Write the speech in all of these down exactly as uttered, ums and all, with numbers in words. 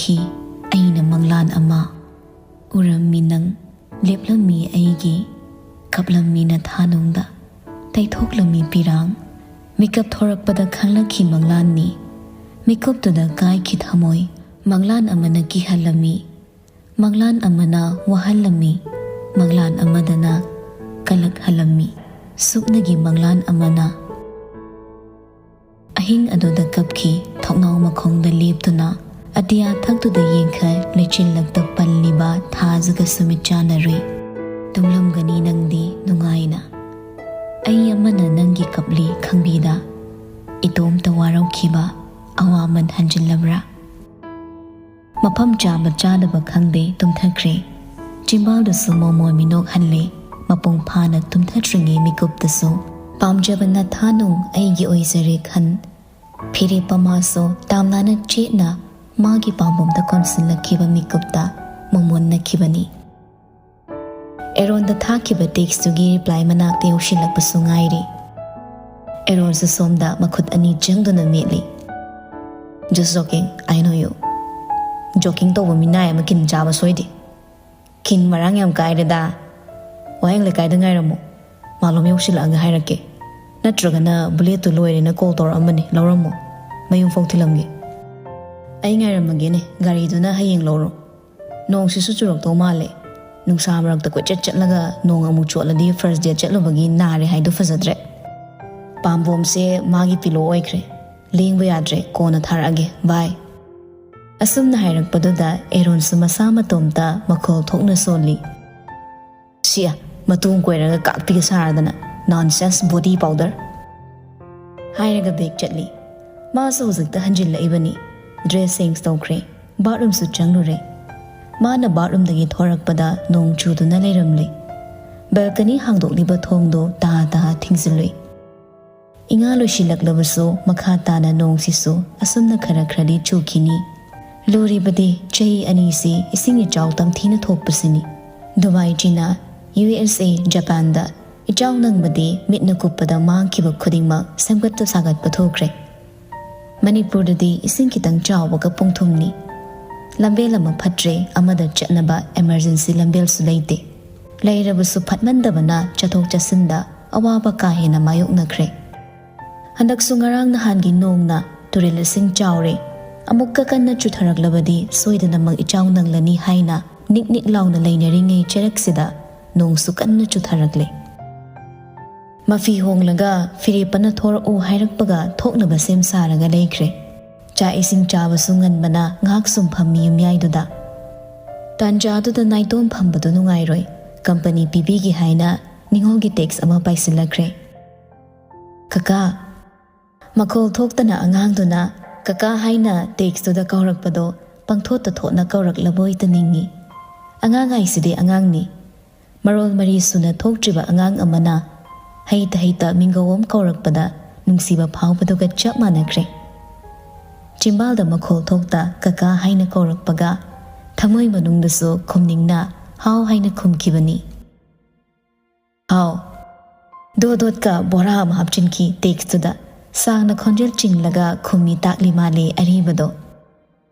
ꯈꯤ꯫ ꯑꯩꯅ ꯃꯪꯂꯥꯟ ꯑꯃ ꯎꯔꯝꯃꯤ ꯅꯪ꯫ ꯂꯦꯞꯂꯝꯃꯤ ꯑꯩꯒꯤ, ꯀꯞꯂꯝꯃꯤ ꯅꯊꯥꯅꯨꯡꯗ, ꯇꯩꯊꯣꯛꯂꯝꯃꯤ ꯄꯤꯔꯥꯡ꯫ ꯃꯤꯀꯞ ꯊꯣꯔꯛꯄꯗ ꯈꯪꯂꯛꯈꯤ ꯃꯪꯂꯥꯟꯅꯤ꯫ ꯃꯤꯀꯨꯞꯇꯨꯗ ꯀꯥꯏꯈꯤ ꯊꯃꯣꯏ꯫ ꯃꯪꯂꯥꯟ ꯑꯃꯅ ꯀꯤꯍꯜꯂꯝꯃꯤ, ꯃꯪꯂꯥꯟ ꯑꯃꯅ ꯋꯥꯍꯜꯂꯝꯃꯤ, ꯃꯪꯂꯥꯟ ꯑꯃꯗꯅ ꯀꯜꯂꯛꯍꯜꯂꯝꯃꯤ꯫ ꯁꯨꯞꯅꯒꯤ ꯃꯪꯂꯥꯟ ꯑꯃꯅ꯫ ꯑꯍꯤꯡ ꯑꯗꯨꯗ ꯀꯞꯈꯤ, ꯊꯣꯡꯅꯥꯎ ꯃꯈꯣꯡꯗ ꯂꯦꯞꯇꯨꯅ꯫ ꯑꯇꯤꯌꯥ ꯊꯛꯇꯨꯗ ꯌꯦꯡꯈꯩ ꯂꯩꯆꯤꯜꯂꯛꯇ ꯄꯜꯂꯤꯕ ꯊꯥꯖꯒ ꯁꯨꯃꯤꯠ ꯆꯥꯟꯅꯔꯨꯏ꯫ ꯇꯨꯝꯂꯝꯒꯅꯤ ꯅꯪꯗꯤ ꯅꯨꯡꯉꯥꯏꯅ꯫ ꯑꯩ ꯑꯃꯅ ꯅꯪꯒꯤ ꯀꯞꯂꯤ ꯈꯪꯕꯤꯗ꯫ ꯏꯇꯣꯝꯇ ꯋꯥꯔꯧꯈꯤꯕ ꯑꯋꯥꯃꯟ ꯍꯟꯖꯤꯜꯂꯕ꯭ꯔꯥ? ꯃꯐꯝ ꯆꯥꯕ ꯆꯥꯗꯕ ꯈꯪꯗꯦ ꯇꯨꯝꯊꯈ꯭ꯔꯦ꯫ ꯆꯤꯝꯕꯥꯜꯗꯁꯨ ꯃꯣꯃꯣꯟ ꯃꯤꯅꯣꯛ ꯍꯜꯂꯦ꯫ ꯃꯄꯨꯡ ꯐꯥꯅ ꯇꯨꯝꯊꯗ꯭ꯔꯤꯉꯩ ꯃꯤꯀꯨꯞꯇꯁꯨ ꯄꯥꯝꯖꯕ ꯅꯊꯥꯅꯨꯡ ꯑꯩꯒꯤ ꯑꯣꯏꯖꯔꯦ ꯈꯟ꯫ ꯐꯤꯔꯦꯞ ꯑꯃꯁꯨ ꯇꯥꯝꯅꯅ ꯆꯦꯠꯅ ꯃꯥꯒꯤ ꯄꯥꯝꯕꯣꯝꯗ ꯀꯣꯟꯁꯤꯜꯂꯛꯈꯤꯕ ꯃꯤꯀꯨꯞꯇ ꯃꯣꯃꯣꯟꯅꯈꯤꯕꯅꯤ꯫ ꯑꯦꯔꯣꯟꯗ ꯊꯥꯈꯤꯕ ꯇꯦꯛꯁꯇꯨꯒꯤ ꯔꯤꯄ꯭ꯂꯥꯏ ꯃꯅꯥꯛꯇ ꯌꯧꯁꯤꯜꯂꯛꯄꯁꯨ ꯉꯥꯏꯔꯤ꯫ ꯑꯦꯔꯣꯟꯁꯨ ꯁꯣꯝꯗ ꯃꯈꯨꯠ ꯑꯅꯤ ꯆꯪꯗꯨꯅ ꯃꯦꯠꯂꯤ꯫ Just joking, I know you. Joking ꯇꯧꯕ ꯃꯤꯅꯥꯏ ꯑꯃ ꯀꯤꯟ ꯆꯥꯕ ꯁꯣꯏꯗꯦ꯫ ꯀꯤꯟ ꯃꯔꯥꯡ ꯌꯥꯝ ꯀꯥꯏꯔꯦꯗ꯫ ꯋꯥꯍꯦꯡ ꯂꯩꯀꯥꯏꯗ ꯉꯥꯏꯔꯝꯃꯣ꯫ ꯃꯥꯂꯣꯝ ꯌꯧꯁꯤꯜꯂꯛꯑꯒ ꯍꯥꯏꯔꯛꯀꯦ꯫ ꯅꯠꯇ꯭ꯔꯒꯅ ꯕꯨꯂꯦꯠꯇꯨ ꯂꯣꯏꯔꯦꯅ ꯀꯣꯜ ꯇꯧꯔꯛꯑꯝꯕꯅꯤ, ꯂꯧꯔꯝꯃꯣ꯫ ꯃꯌꯨꯝ ꯐꯥꯎ ꯊꯤꯜꯂꯝꯒꯦ꯫ ꯑꯩ ꯉꯥꯏꯔꯝꯃꯒꯦꯅꯦ, ꯒꯥꯔꯤꯗꯨꯅ ꯍꯌꯦꯡ ꯂꯧꯔꯣ꯫ ꯅꯣꯡꯁꯤꯁꯨ ꯆꯨꯔꯛꯇꯧ ꯃꯥꯜꯂꯦ꯫ ꯅꯨꯡꯁꯥ ꯃꯔꯛꯇ ꯀꯣꯏꯆꯠ ꯆꯠꯂꯒ ꯅꯣꯡ ꯑꯃꯨꯛ ꯆꯣꯠꯂꯗꯤ first date ꯆꯠꯂꯨꯕꯒꯤ ꯅꯥꯔꯦ ꯍꯥꯏꯗꯣ ꯐꯖꯗ꯭ꯔꯦ꯫ ꯄꯥꯝꯕꯣꯝꯁꯦ ꯃꯥꯒꯤ ꯄꯤꯂꯣ ꯑꯣꯏꯈ꯭ꯔꯦ꯫ ꯂꯦꯡꯕ ꯌꯥꯗ꯭ꯔꯦ, ꯀꯣꯟꯅ ꯊꯥꯔꯛꯑꯒꯦ, bye꯫ ꯑꯁꯨꯝꯅ ꯍꯥꯏꯔꯛꯄꯗꯨꯗ ꯑꯦꯔꯣꯟꯁꯨ ꯃꯁꯥ ꯃꯇꯣꯝꯇ ꯃꯈꯣꯜ ꯊꯣꯛꯅ ꯁꯣꯜꯂꯤ꯫ ꯁꯤꯌꯥ, ꯃꯇꯣꯡ ꯀꯣꯏꯔꯒ ꯀꯥꯛꯄꯤꯒ ꯁꯥꯔꯗꯅ, nonsense body powder꯫ ꯍꯥꯏꯔꯒ ꯕꯦꯛ ꯆꯠꯂꯤ꯫ ꯃꯥꯁꯨ ꯍꯧꯖꯤꯛꯇ ꯍꯟꯖꯤꯜꯂꯛꯏꯕꯅꯤ꯫ Dress change ꯇꯧꯈ꯭ꯔꯦ꯫ Bathroomꯁꯨ ꯆꯪꯂꯨꯔꯦ꯫ ꯃꯥꯅ bathroomꯗꯒꯤ ꯊꯣꯔꯛꯄꯗ ꯅꯣꯡ ꯆꯨꯗꯨꯅ ꯂꯩꯔꯝꯂꯦ꯫ Balcony ꯍꯥꯡꯗꯣꯛꯂꯤꯕ ꯊꯣꯡꯗꯣ ꯇꯍꯥ ꯇꯍꯥ ꯊꯤꯡꯖꯤꯜꯂꯨꯏ꯫ ꯏꯉꯥ ꯂꯣꯏꯁꯤꯜꯂꯛꯂꯕꯁꯨ ꯃꯈꯥ ꯇꯥꯅ ꯅꯣꯡꯁꯤꯁꯨ ꯑꯁꯨꯝꯅ ꯈꯔ ꯈꯔꯗꯤ ꯆꯨꯈꯤꯅꯤ꯫ ꯂꯨꯔꯤꯕꯗꯤ ꯆꯍꯤ ꯑꯅꯤꯁꯤ ꯏꯁꯤꯡ ꯏꯆꯥꯎ ꯇꯝꯊꯤꯅ ꯊꯣꯛꯄꯁꯤꯅꯤ꯫ ꯗꯨꯕꯥꯏ, ꯆꯤꯅꯥ, ꯌꯨ ꯑꯦꯁ ꯑꯦ, ꯖꯄꯥꯟꯗ ꯏꯆꯥꯎ ꯅꯪꯕꯗꯤ ꯃꯤꯠꯅ ꯀꯨꯞꯄꯗ ꯃꯥꯡꯈꯤꯕ ꯈꯨꯗꯤꯡꯃꯛ ꯁꯦꯝꯒꯠꯄ ꯁꯥꯒꯠꯄ ꯊꯣꯛꯈ꯭ꯔꯦ꯫ ꯃꯅꯤꯄꯨꯔꯗꯗꯤ ꯏꯁꯤꯡ ꯈꯤꯇꯪ ꯆꯥꯎꯕꯒ ꯄꯨꯡꯊꯨꯝꯅꯤ꯫ ꯂꯝꯕꯦꯜ ꯑꯃ ꯐꯠꯇ꯭ꯔꯦ, ꯑꯃꯗ ꯆꯠꯅꯕ emergency ꯂꯝꯕꯦꯜꯁꯨ ꯂꯩꯇꯦ꯫ ꯂꯩꯔꯕꯁꯨ ꯐꯠꯃꯟꯗꯕꯅ ꯆꯠꯊꯣꯛ ꯆꯠꯁꯤꯟꯗ ꯑꯋꯥꯕ ꯀꯥ ꯍꯦꯟꯅ ꯃꯥꯌꯣꯛꯅꯈ꯭ꯔꯦ꯫ ꯍꯟꯗꯛꯁꯨ ꯉꯔꯥꯡ ꯅꯍꯥꯟꯒꯤ ꯅꯣꯡꯅ ꯇꯨꯔꯦꯜ ꯏꯁꯤꯡ ꯆꯥꯎꯔꯦ, ꯑꯃꯨꯛꯀ ꯀꯟꯅ ꯆꯨꯊꯔꯛꯂꯕꯗꯤ ꯁꯣꯏꯗꯅꯃꯛ ꯏꯆꯥꯎ ꯅꯪꯂꯅꯤ ꯍꯥꯏꯅ ꯅꯤꯛ ꯅꯤꯛ ꯂꯥꯎꯅ ꯂꯩꯅꯔꯤꯉꯩ ꯆꯔꯛꯁꯤꯗ ꯅꯣꯡꯁꯨ ꯀꯟꯅ ꯆꯨꯊꯔꯛꯂꯦ꯫ ꯃꯐꯤ ꯍꯣꯡꯂꯒ ꯐꯤꯔꯦꯞꯄꯅ ꯊꯣꯔꯛꯎ ꯍꯥꯏꯔꯛꯄꯒ ꯊꯣꯛꯅꯕ ꯁꯦꯝ ꯁꯥꯔꯒ ꯂꯩꯈ꯭ꯔꯦ꯫ ꯆꯥꯛ ꯏꯁꯤꯡ ꯆꯥꯕꯁꯨ ꯉꯟꯕꯅ ꯉꯥꯏꯍꯥꯛ ꯁꯨꯝ ꯐꯝꯃꯤ ꯌꯨꯝꯌꯥꯏꯗꯨꯗ꯫ ꯇꯥꯟꯖꯥꯗꯨꯗ ꯅꯥꯏꯇꯣꯝ ꯐꯝꯕꯗꯨ ꯅꯨꯡꯉꯥꯏꯔꯣꯏ꯫ ꯀꯝꯄꯅꯤ ꯄꯤꯕꯤꯒꯦ ꯍꯥꯏꯅ ꯅꯤꯉꯣꯜꯒꯤ text ꯑꯃ ꯄꯥꯏꯁꯤꯜꯂꯛꯈ꯭ꯔꯦ꯫ "ꯀꯀꯥ!" ꯃꯈꯣꯜ ꯊꯣꯛꯇꯅ ꯑꯉꯥꯡꯗꯨꯅ "ꯀꯀꯥ" ꯍꯥꯏꯅ textꯇꯨꯗ ꯀꯧꯔꯛꯄꯗꯣ ꯄꯪꯊꯣꯠꯇ ꯊꯣꯠꯅ ꯀꯧꯔꯛꯂꯕꯣꯏꯇ ꯅꯤꯡꯏ꯫ ꯑꯉꯥꯡ ꯍꯥꯏꯁꯤꯗꯤ ꯑꯉꯥꯡꯅꯤ꯫ ꯃꯔꯣꯜ ꯃꯔꯤ ꯁꯨꯅ ꯊꯣꯛꯇ꯭ꯔꯤꯕ ꯑꯉꯥꯡ ꯑꯃꯅ ꯍꯩꯇ ꯍꯩꯇ ꯃꯤꯡꯒꯧ ꯑꯃ ꯀꯧꯔꯛꯄꯗ ꯅꯨꯡꯁꯤꯕ ꯐꯥꯎꯕꯗꯨꯒ ꯆꯞ ꯃꯥꯟꯅꯈ꯭ꯔꯦ꯫ ꯆꯤꯝꯕꯥꯜꯗ ꯃꯈꯣꯜ ꯊꯣꯛꯇ "ꯀꯀꯥ" ꯍꯥꯏꯅ ꯀꯧꯔꯛꯄꯒ ꯊꯃꯣꯏ ꯃꯅꯨꯡꯗꯁꯨ ꯈꯨꯝꯅꯤꯡꯅ "ꯍꯥꯎ" ꯍꯥꯏꯅ ꯈꯨꯝꯈꯤꯕꯅꯤ꯫ "ꯍꯥꯎ"꯫ ꯗꯣ ꯗꯣꯠꯀ ꯕꯣꯔꯥ ꯑꯃ ꯍꯥꯞꯆꯤꯟꯈꯤ textꯇꯨꯗ꯫ ꯁꯥꯡꯅ ꯈꯣꯟꯖꯦꯜ ꯆꯤꯡꯂꯒ ꯈꯨꯝꯃꯤ ꯇꯥꯛꯂꯤ ꯃꯥꯜꯂꯤ ꯑꯔꯤꯕꯗꯣ꯫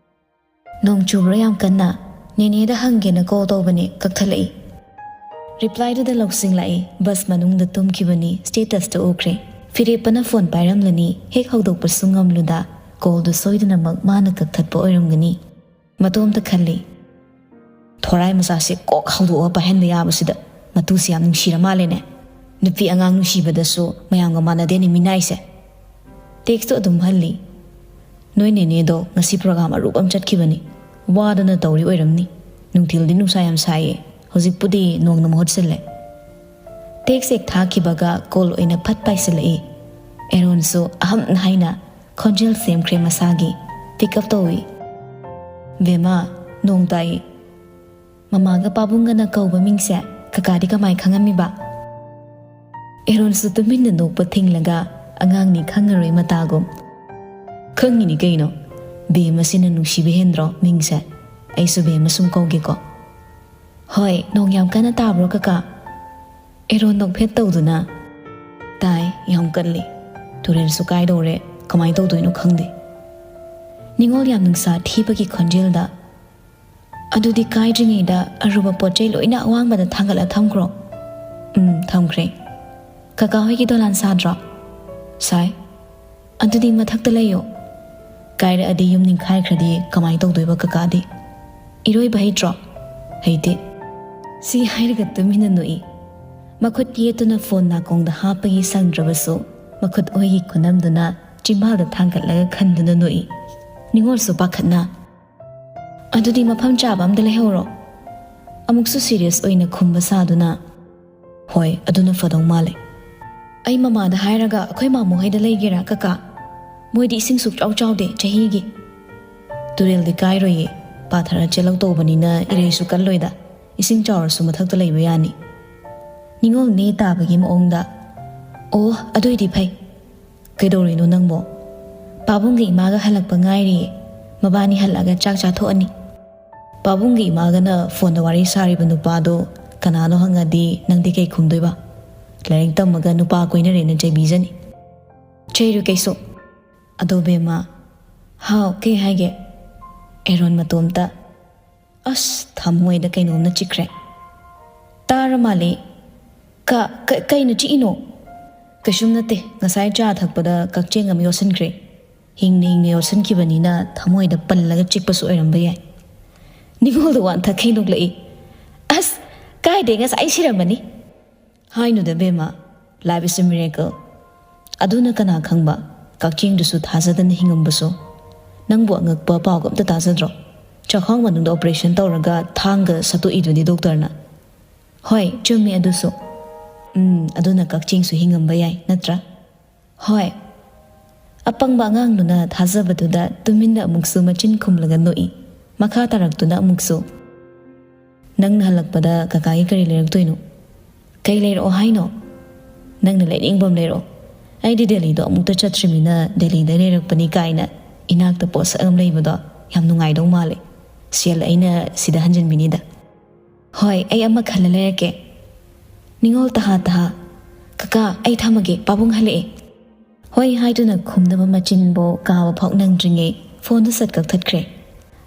"ꯅꯣꯡ ꯆꯨꯕ꯭ꯔꯥ ꯌꯥꯝ ꯀꯟꯅ? ꯅꯦꯅꯦꯗ ꯍꯪꯒꯦꯅ call ꯇꯧꯕꯅꯦ, ꯀꯛꯊꯠꯂꯛꯏ"꯫ Replyꯗꯨꯗ ꯂꯧꯁꯤꯡ ꯂꯥꯛꯏ꯫ Bus ꯃꯅꯨꯡꯗ ꯇꯨꯝꯈꯤꯕꯅꯤ, statusꯇ ꯎꯈ꯭ꯔꯦ꯫ ꯐꯤꯔꯦꯞꯄꯅ phone ꯄꯥꯏꯔꯝꯂꯅꯤ, ꯍꯦꯛ ꯍꯧꯗꯣꯛꯄꯁꯨ ꯉꯝꯂꯨꯗ callꯗꯨ ꯁꯣꯏꯗꯅꯃꯛ ꯃꯥꯅ ꯀꯛꯊꯠꯄ ꯑꯣꯏꯔꯝꯒꯅꯤ꯫ ꯃꯇꯣꯝꯇ ꯈꯜꯂꯤ꯫ "ꯊꯣꯔꯥꯏ ꯃꯆꯥꯁꯦ ꯀꯣꯛ ꯍꯧꯗꯣꯛꯑ ꯄꯥꯏꯍꯟꯕ ꯌꯥꯕꯁꯤꯗ, ꯃꯇꯨꯁꯦ ꯌꯥꯝ ꯅꯨꯡꯁꯤꯔ ꯃꯥꯜꯂꯦꯅꯦ꯫ ꯅꯨꯄꯤ ꯑꯉꯥꯡ ꯅꯨꯡꯁꯤꯕꯗꯁꯨ ꯃꯌꯥꯝꯒ ꯃꯥꯟꯅꯗꯦꯅꯦ ꯃꯤꯅꯥꯏꯁꯦ"꯫ Textꯇꯣ ꯑꯗꯨꯝ ꯍꯜꯂꯤ꯫ "ꯅꯣꯏ ꯅꯦꯅꯦꯗꯣ ꯉꯁꯤ program ꯑꯔꯨꯕ ꯑꯃ ꯆꯠꯈꯤꯕꯅꯤ꯫ ꯋꯥꯗꯅ ꯇꯧꯔꯤ ꯑꯣꯏꯔꯝꯅꯤ꯫ ꯅꯨꯡꯊꯤꯜꯗꯤ ꯅꯨꯡꯁꯥ ꯌꯥꯝ ꯁꯥꯏꯌꯦ꯫ ꯍꯧꯖꯤꯛꯄꯨꯗꯤ ꯅꯣꯡꯅ ꯃꯍꯨꯠ ꯁꯤꯜꯂꯦ"꯫ Text ꯍꯦꯛ ꯊꯥꯈꯤꯕꯒ call ꯑꯣꯏꯅ ꯐꯠ ꯄꯥꯏꯁꯤꯜꯂꯛꯏ꯫ ꯑꯦꯔꯣꯟꯁꯨ ꯑꯍꯝ ꯍꯥꯏꯅ ꯈꯣꯟꯖꯦꯜ ꯁꯦꯝꯈ꯭ꯔꯦ ꯃꯁꯥꯒꯤ꯫ Pick up ꯇꯧꯏ꯫ "ꯕꯦꯝꯃ, ꯅꯣꯡ ꯇꯥꯏ"꯫ "ꯃꯃꯥꯒ ꯄꯥꯕꯨꯡꯒꯅ ꯀꯧꯕ ꯃꯤꯡꯁꯦ ꯀꯀꯥꯗꯤ ꯀꯃꯥꯏ ꯈꯪꯉꯝꯃꯤꯕ?" ꯑꯦꯔꯣꯟꯁꯨ ꯇꯨꯃꯤꯟꯅ ꯅꯣꯛꯄ ꯊꯤꯡꯂꯒ, "ꯑꯉꯥꯡꯅꯤ ꯈꯪꯉꯔꯣꯏ ꯃꯇꯥꯒꯨꯝ"꯫ "ꯈꯪꯉꯤꯅꯤ ꯀꯩꯅꯣ꯫ ꯕꯦꯝꯃꯁꯤꯅ ꯅꯨꯡꯁꯤꯕ ꯍꯦꯟꯗ꯭ꯔꯣ ꯃꯤꯡꯁꯦ? ꯑꯩꯁꯨ ꯕꯦꯝꯃ ꯁꯨꯝ ꯀꯧꯒꯦꯀꯣ"꯫ "ꯍꯣꯏ, ꯅꯣꯡ ꯌꯥꯝ ꯀꯟꯅ ꯇꯥꯕ꯭ꯔꯣ ꯀꯀꯥ?" ꯑꯦꯔꯣꯟ ꯅꯣꯛꯐꯦꯠ ꯇꯧꯗꯨꯅ, "ꯇꯥꯏ, ꯌꯥꯝ ꯀꯜꯂꯤ꯫ ꯇꯨꯔꯦꯜꯁꯨ ꯀꯥꯏꯗꯧꯔꯦ, ꯀꯃꯥꯏ ꯇꯧꯗꯣꯏꯅꯣ ꯈꯪꯗꯦ"꯫ ꯅꯤꯉꯣꯜ ꯌꯥꯝ ꯅꯨꯡꯁꯥ ꯊꯤꯕꯒꯤ ꯈꯣꯟꯖꯦꯜꯗ, "ꯑꯗꯨꯗꯤ ꯀꯥꯏꯗ꯭ꯔꯤꯉꯩꯗ ꯑꯔꯨꯕ ꯄꯣꯠ ꯆꯩ ꯂꯣꯏꯅ ꯑꯋꯥꯡꯕꯗ ꯊꯥꯡꯒꯠꯂ ꯊꯝꯈ꯭ꯔꯣ꯫" "ꯎꯝ, ꯊꯝꯈ꯭ꯔꯦ꯫" "ꯀꯀꯥ ꯍꯣꯏꯒꯤ ꯗꯣꯂꯥꯟ ꯁꯥꯗ꯭ꯔꯣ?" "ꯁꯥꯏ꯫" "ꯑꯗꯨꯗꯤ ꯃꯊꯛꯇ ꯂꯩꯌꯣ꯫" "ꯀꯥꯏꯔꯛꯑꯗꯤ ꯌꯨꯝ ꯅꯤꯡꯈꯥꯏꯈ꯭ꯔꯗꯤ ꯀꯃꯥꯏꯅ ꯇꯧꯗꯣꯏꯕ ꯀꯀꯥꯗꯤ?" "ꯏꯔꯣꯏꯕ ꯍꯩꯇ꯭ꯔꯣ?" "ꯍꯩꯇꯦ꯫" ꯁꯤ ꯍꯥꯏꯔꯒ ꯇꯨꯃꯤꯟꯅ ꯅꯣꯛꯏ꯫ ꯃꯈꯨꯠ ꯌꯦꯠꯇꯨꯅ ꯐꯣꯟ ꯅꯥꯀꯣꯡꯗ ꯍꯥꯞꯄꯒꯤ ꯁꯪꯗ꯭ꯔꯕꯁꯨ, ꯃꯈꯨꯠ ꯑꯣꯏꯒꯤ ꯈꯨꯅꯝꯗꯨꯅ ꯆꯤꯝꯕꯥꯜꯗ ꯊꯥꯡꯒꯠꯂꯒ ꯈꯟꯗꯨꯅ ꯅꯣꯛꯏ꯫ ꯅꯤꯉꯣꯜꯁꯨ ꯄꯥꯈꯠꯅ, "ꯑꯗꯨꯗꯤ ꯃꯐꯝ ꯆꯥꯕ ꯑꯝꯗ ꯂꯩꯍꯧꯔꯣ꯫" ꯑꯃꯨꯛꯁꯨ ꯁꯤꯔꯤꯌꯁ ꯑꯣꯏꯅ ꯈꯨꯝꯕ ꯁꯥꯗꯨꯅ, "ꯍꯣꯏ, ꯑꯗꯨꯅ ꯐꯗꯧ ꯃꯥꯜꯂꯦ꯫" "ꯑꯩ ꯃꯃꯥꯗ ꯍꯥꯏꯔꯒ ꯑꯩꯈꯣꯏ ꯃꯥꯃꯣ ꯍꯣꯏꯗ ꯂꯩꯒꯦꯔꯥ ꯀꯀꯥ? ꯃꯣꯏꯗꯤ ꯏꯁꯤꯡ ꯁꯨꯛꯆꯥꯎ ꯆꯥꯎꯗꯦ ꯆꯍꯤꯒꯤ꯫" "ꯇꯨꯔꯦꯜꯗꯤ ꯀꯥꯏꯔꯣꯏꯌꯦ, ꯄꯥꯊꯔ ꯆꯦꯜꯂꯛꯇꯧꯕꯅꯤꯅ ꯏꯔꯩꯁꯨ ꯀꯜꯂꯣꯏꯗ, ꯏꯁꯤꯡ ꯆꯥꯎꯔꯁꯨ ꯃꯊꯛꯇ ꯂꯩꯕ ꯌꯥꯅꯤ꯫" ꯅꯤꯉꯣꯜ ꯅꯦ ꯇꯥꯕꯒꯤ ꯃꯑꯣꯡꯗ, "ꯑꯣ, ꯑꯗꯨꯏꯗꯤ ꯐꯩ꯫" "ꯀꯩꯗꯧꯔꯤꯅꯣ ꯅꯪꯕꯣ?" "ꯄꯥꯕꯨꯡꯒ ꯏꯃꯥꯒ ꯍꯜꯂꯛꯄ ꯉꯥꯏꯔꯤꯌꯦ, ꯃꯕꯥꯅꯤ ꯍꯜꯂꯛꯑꯒ ꯆꯥꯛ ꯆꯥꯊꯣꯛꯑꯅꯤ꯫" "ꯄꯥꯕꯨꯡꯒ ꯏꯃꯥꯒꯅ ꯐꯣꯟꯗ ꯋꯥꯔꯤ ꯁꯥꯔꯤꯕ ꯅꯨꯄꯥꯗꯣ ꯀꯅꯥꯅꯣ ꯍꯪꯉꯗꯤ ꯅꯪꯗꯤ ꯀꯩ ꯈꯨꯝꯗꯣꯏꯕ? ꯂꯥꯏꯔꯤꯛ ꯇꯝꯃꯒ ꯅꯨꯄꯥ ꯀꯣꯏꯅꯔꯦꯅ ꯆꯩꯕꯤꯖꯅꯤ꯫" "ꯆꯩꯔꯣꯏ ꯀꯩꯁꯨ꯫" "ꯑꯗꯣ ꯕꯦꯝꯃ꯫" "ꯍꯥꯎ, ꯀꯩ ꯍꯥꯏꯒꯦ?" ꯑꯦꯔꯣꯟ ꯃꯇꯣꯝꯇ, ꯑꯁ, ꯊꯃꯣꯏꯗ ꯀꯩꯅꯣꯝꯅ ꯆꯤꯛꯈ꯭ꯔꯦ꯫ ꯇꯥꯔ ꯃꯥꯜꯂꯦ꯫ "ꯀ-, ꯀ-, ꯀꯩꯅꯣ ꯆꯤꯛꯏꯅꯣ?" "ꯀꯩꯁꯨꯝ ꯅꯠꯇꯦ, ꯉꯁꯥꯏ ꯆꯥ ꯊꯛꯄꯗ ꯀꯛꯆꯦꯡ ꯑꯃ ꯌꯣꯠꯁꯤꯟꯈ꯭ꯔꯦ꯫ ꯍꯤꯡꯅ ꯍꯤꯡꯅ ꯌꯣꯠꯁꯤꯟꯈꯤꯕꯅꯤꯅ ꯊꯃꯣꯏꯗ ꯄꯜꯂꯒ ꯆꯤꯛꯄꯁꯨ ꯑꯣꯏꯔꯝꯕ ꯌꯥꯏ꯫" ꯅꯤꯉꯣꯜꯗꯣ ꯋꯥꯟꯊꯛꯈꯩ ꯅꯣꯛꯂꯛꯏ꯫ "ꯑꯁ, ꯀꯥꯏꯗꯩ, ꯉꯁꯥꯏ ꯁꯤꯔꯝꯃꯅꯤ꯫" "ꯍꯥꯏꯅꯨꯗ ꯕꯦꯝꯃ, life is a miracle꯫ ꯑꯗꯨꯅ ꯀꯅꯥ ꯈꯪꯕ, ꯀꯛꯆꯦꯡꯗꯨꯁꯨ ꯊꯥꯖꯗꯅ ꯍꯤꯡꯉꯝꯕꯁꯨ꯫ ꯅꯪꯕꯨ ꯑꯉꯛꯄ ꯄꯥꯎꯒ ꯑꯝꯇ ꯇꯥꯖꯗ꯭ꯔꯣ? ꯆꯥꯛꯈꯥꯎ ꯃꯅꯨꯡꯗ operation ꯇꯧꯔꯒ ꯊꯥꯡꯒ ꯁꯠꯇꯣꯛꯏꯗꯨꯗꯤ ꯗꯣꯛꯇꯔꯅ꯫" "ꯍꯣꯏ, ꯆꯨꯝꯃꯤ ꯑꯗꯨꯁꯨ꯫" "ꯎꯝ, ꯑꯗꯨꯅ ꯀꯛꯆꯦꯡꯁꯨ ꯍꯤꯡꯉꯝꯕ ꯌꯥꯏ, ꯅꯠꯇ꯭ꯔꯥ?" "ꯍꯣꯏ꯫" ꯑꯄꯪꯕ ꯑꯉꯥꯡꯗꯨꯅ ꯊꯥꯖꯕꯗꯨꯗ ꯇꯨꯃꯤꯟꯅ ꯑꯃꯨꯛꯁꯨ ꯃꯆꯤꯟ ꯈꯨꯝꯂꯒ ꯅꯣꯛꯏ꯫ ꯃꯈꯥ ꯇꯥꯔꯛꯇꯨꯅ ꯑꯃꯨꯛꯁꯨ, "ꯅꯪꯅ ꯍꯜꯂꯛꯄꯗ ꯀꯀꯥꯒꯤ ꯀꯔꯤ ꯂꯩꯔꯛꯇꯣꯏꯅꯣ?" "ꯀꯩ ꯂꯩꯔꯛꯑꯣ ꯍꯥꯏꯅꯣ?" "ꯅꯪꯅ ꯂꯩꯅꯤꯡꯕ ꯑꯃ ꯂꯩꯔꯛꯑꯣ꯫ ꯑꯩꯗꯤ ꯗꯦꯜꯂꯤꯗꯣ ꯑꯃꯨꯛꯇ ꯆꯠꯇ꯭ꯔꯤꯃꯤꯅ ꯗꯦꯜꯂꯤꯗ ꯂꯩꯔꯛꯄꯅꯤ ꯀꯥꯏꯅ ꯏꯅꯥꯛꯇ ꯄꯣꯠꯁꯛ ꯑꯃ ꯂꯩꯕꯗꯣ ꯌꯥꯝ ꯅꯨꯡꯉꯥꯏꯗꯧ ꯃꯥꯜꯂꯦ꯫ ꯁꯦꯜ ꯑꯩꯅ ꯁꯤꯗ ꯍꯟꯖꯤꯟꯕꯤꯅꯤꯗ꯫" "ꯍꯣꯏ, ꯑꯩ ꯑꯃ ꯈꯜꯂ ꯂꯩꯔꯛꯀꯦ꯫" ꯅꯤꯉꯣꯜ ꯇꯍꯥ ꯇꯍꯥ, "ꯀꯀꯥ, ꯑꯩ ꯊꯝꯃꯒꯦ, ꯄꯥꯕꯨꯡ ꯍꯜꯂꯛꯑꯦ꯫" "ꯍꯣꯏ" ꯍꯥꯏꯗꯨꯅ ꯈꯨꯝꯅꯕ ꯃꯆꯤꯟꯕꯨ ꯀꯥꯕ ꯐꯥꯎ ꯅꯪꯗ꯭ꯔꯤꯉꯩ ꯐꯣꯟꯗꯨ ꯁꯠ ꯀꯛꯊꯠꯈ꯭ꯔꯦ꯫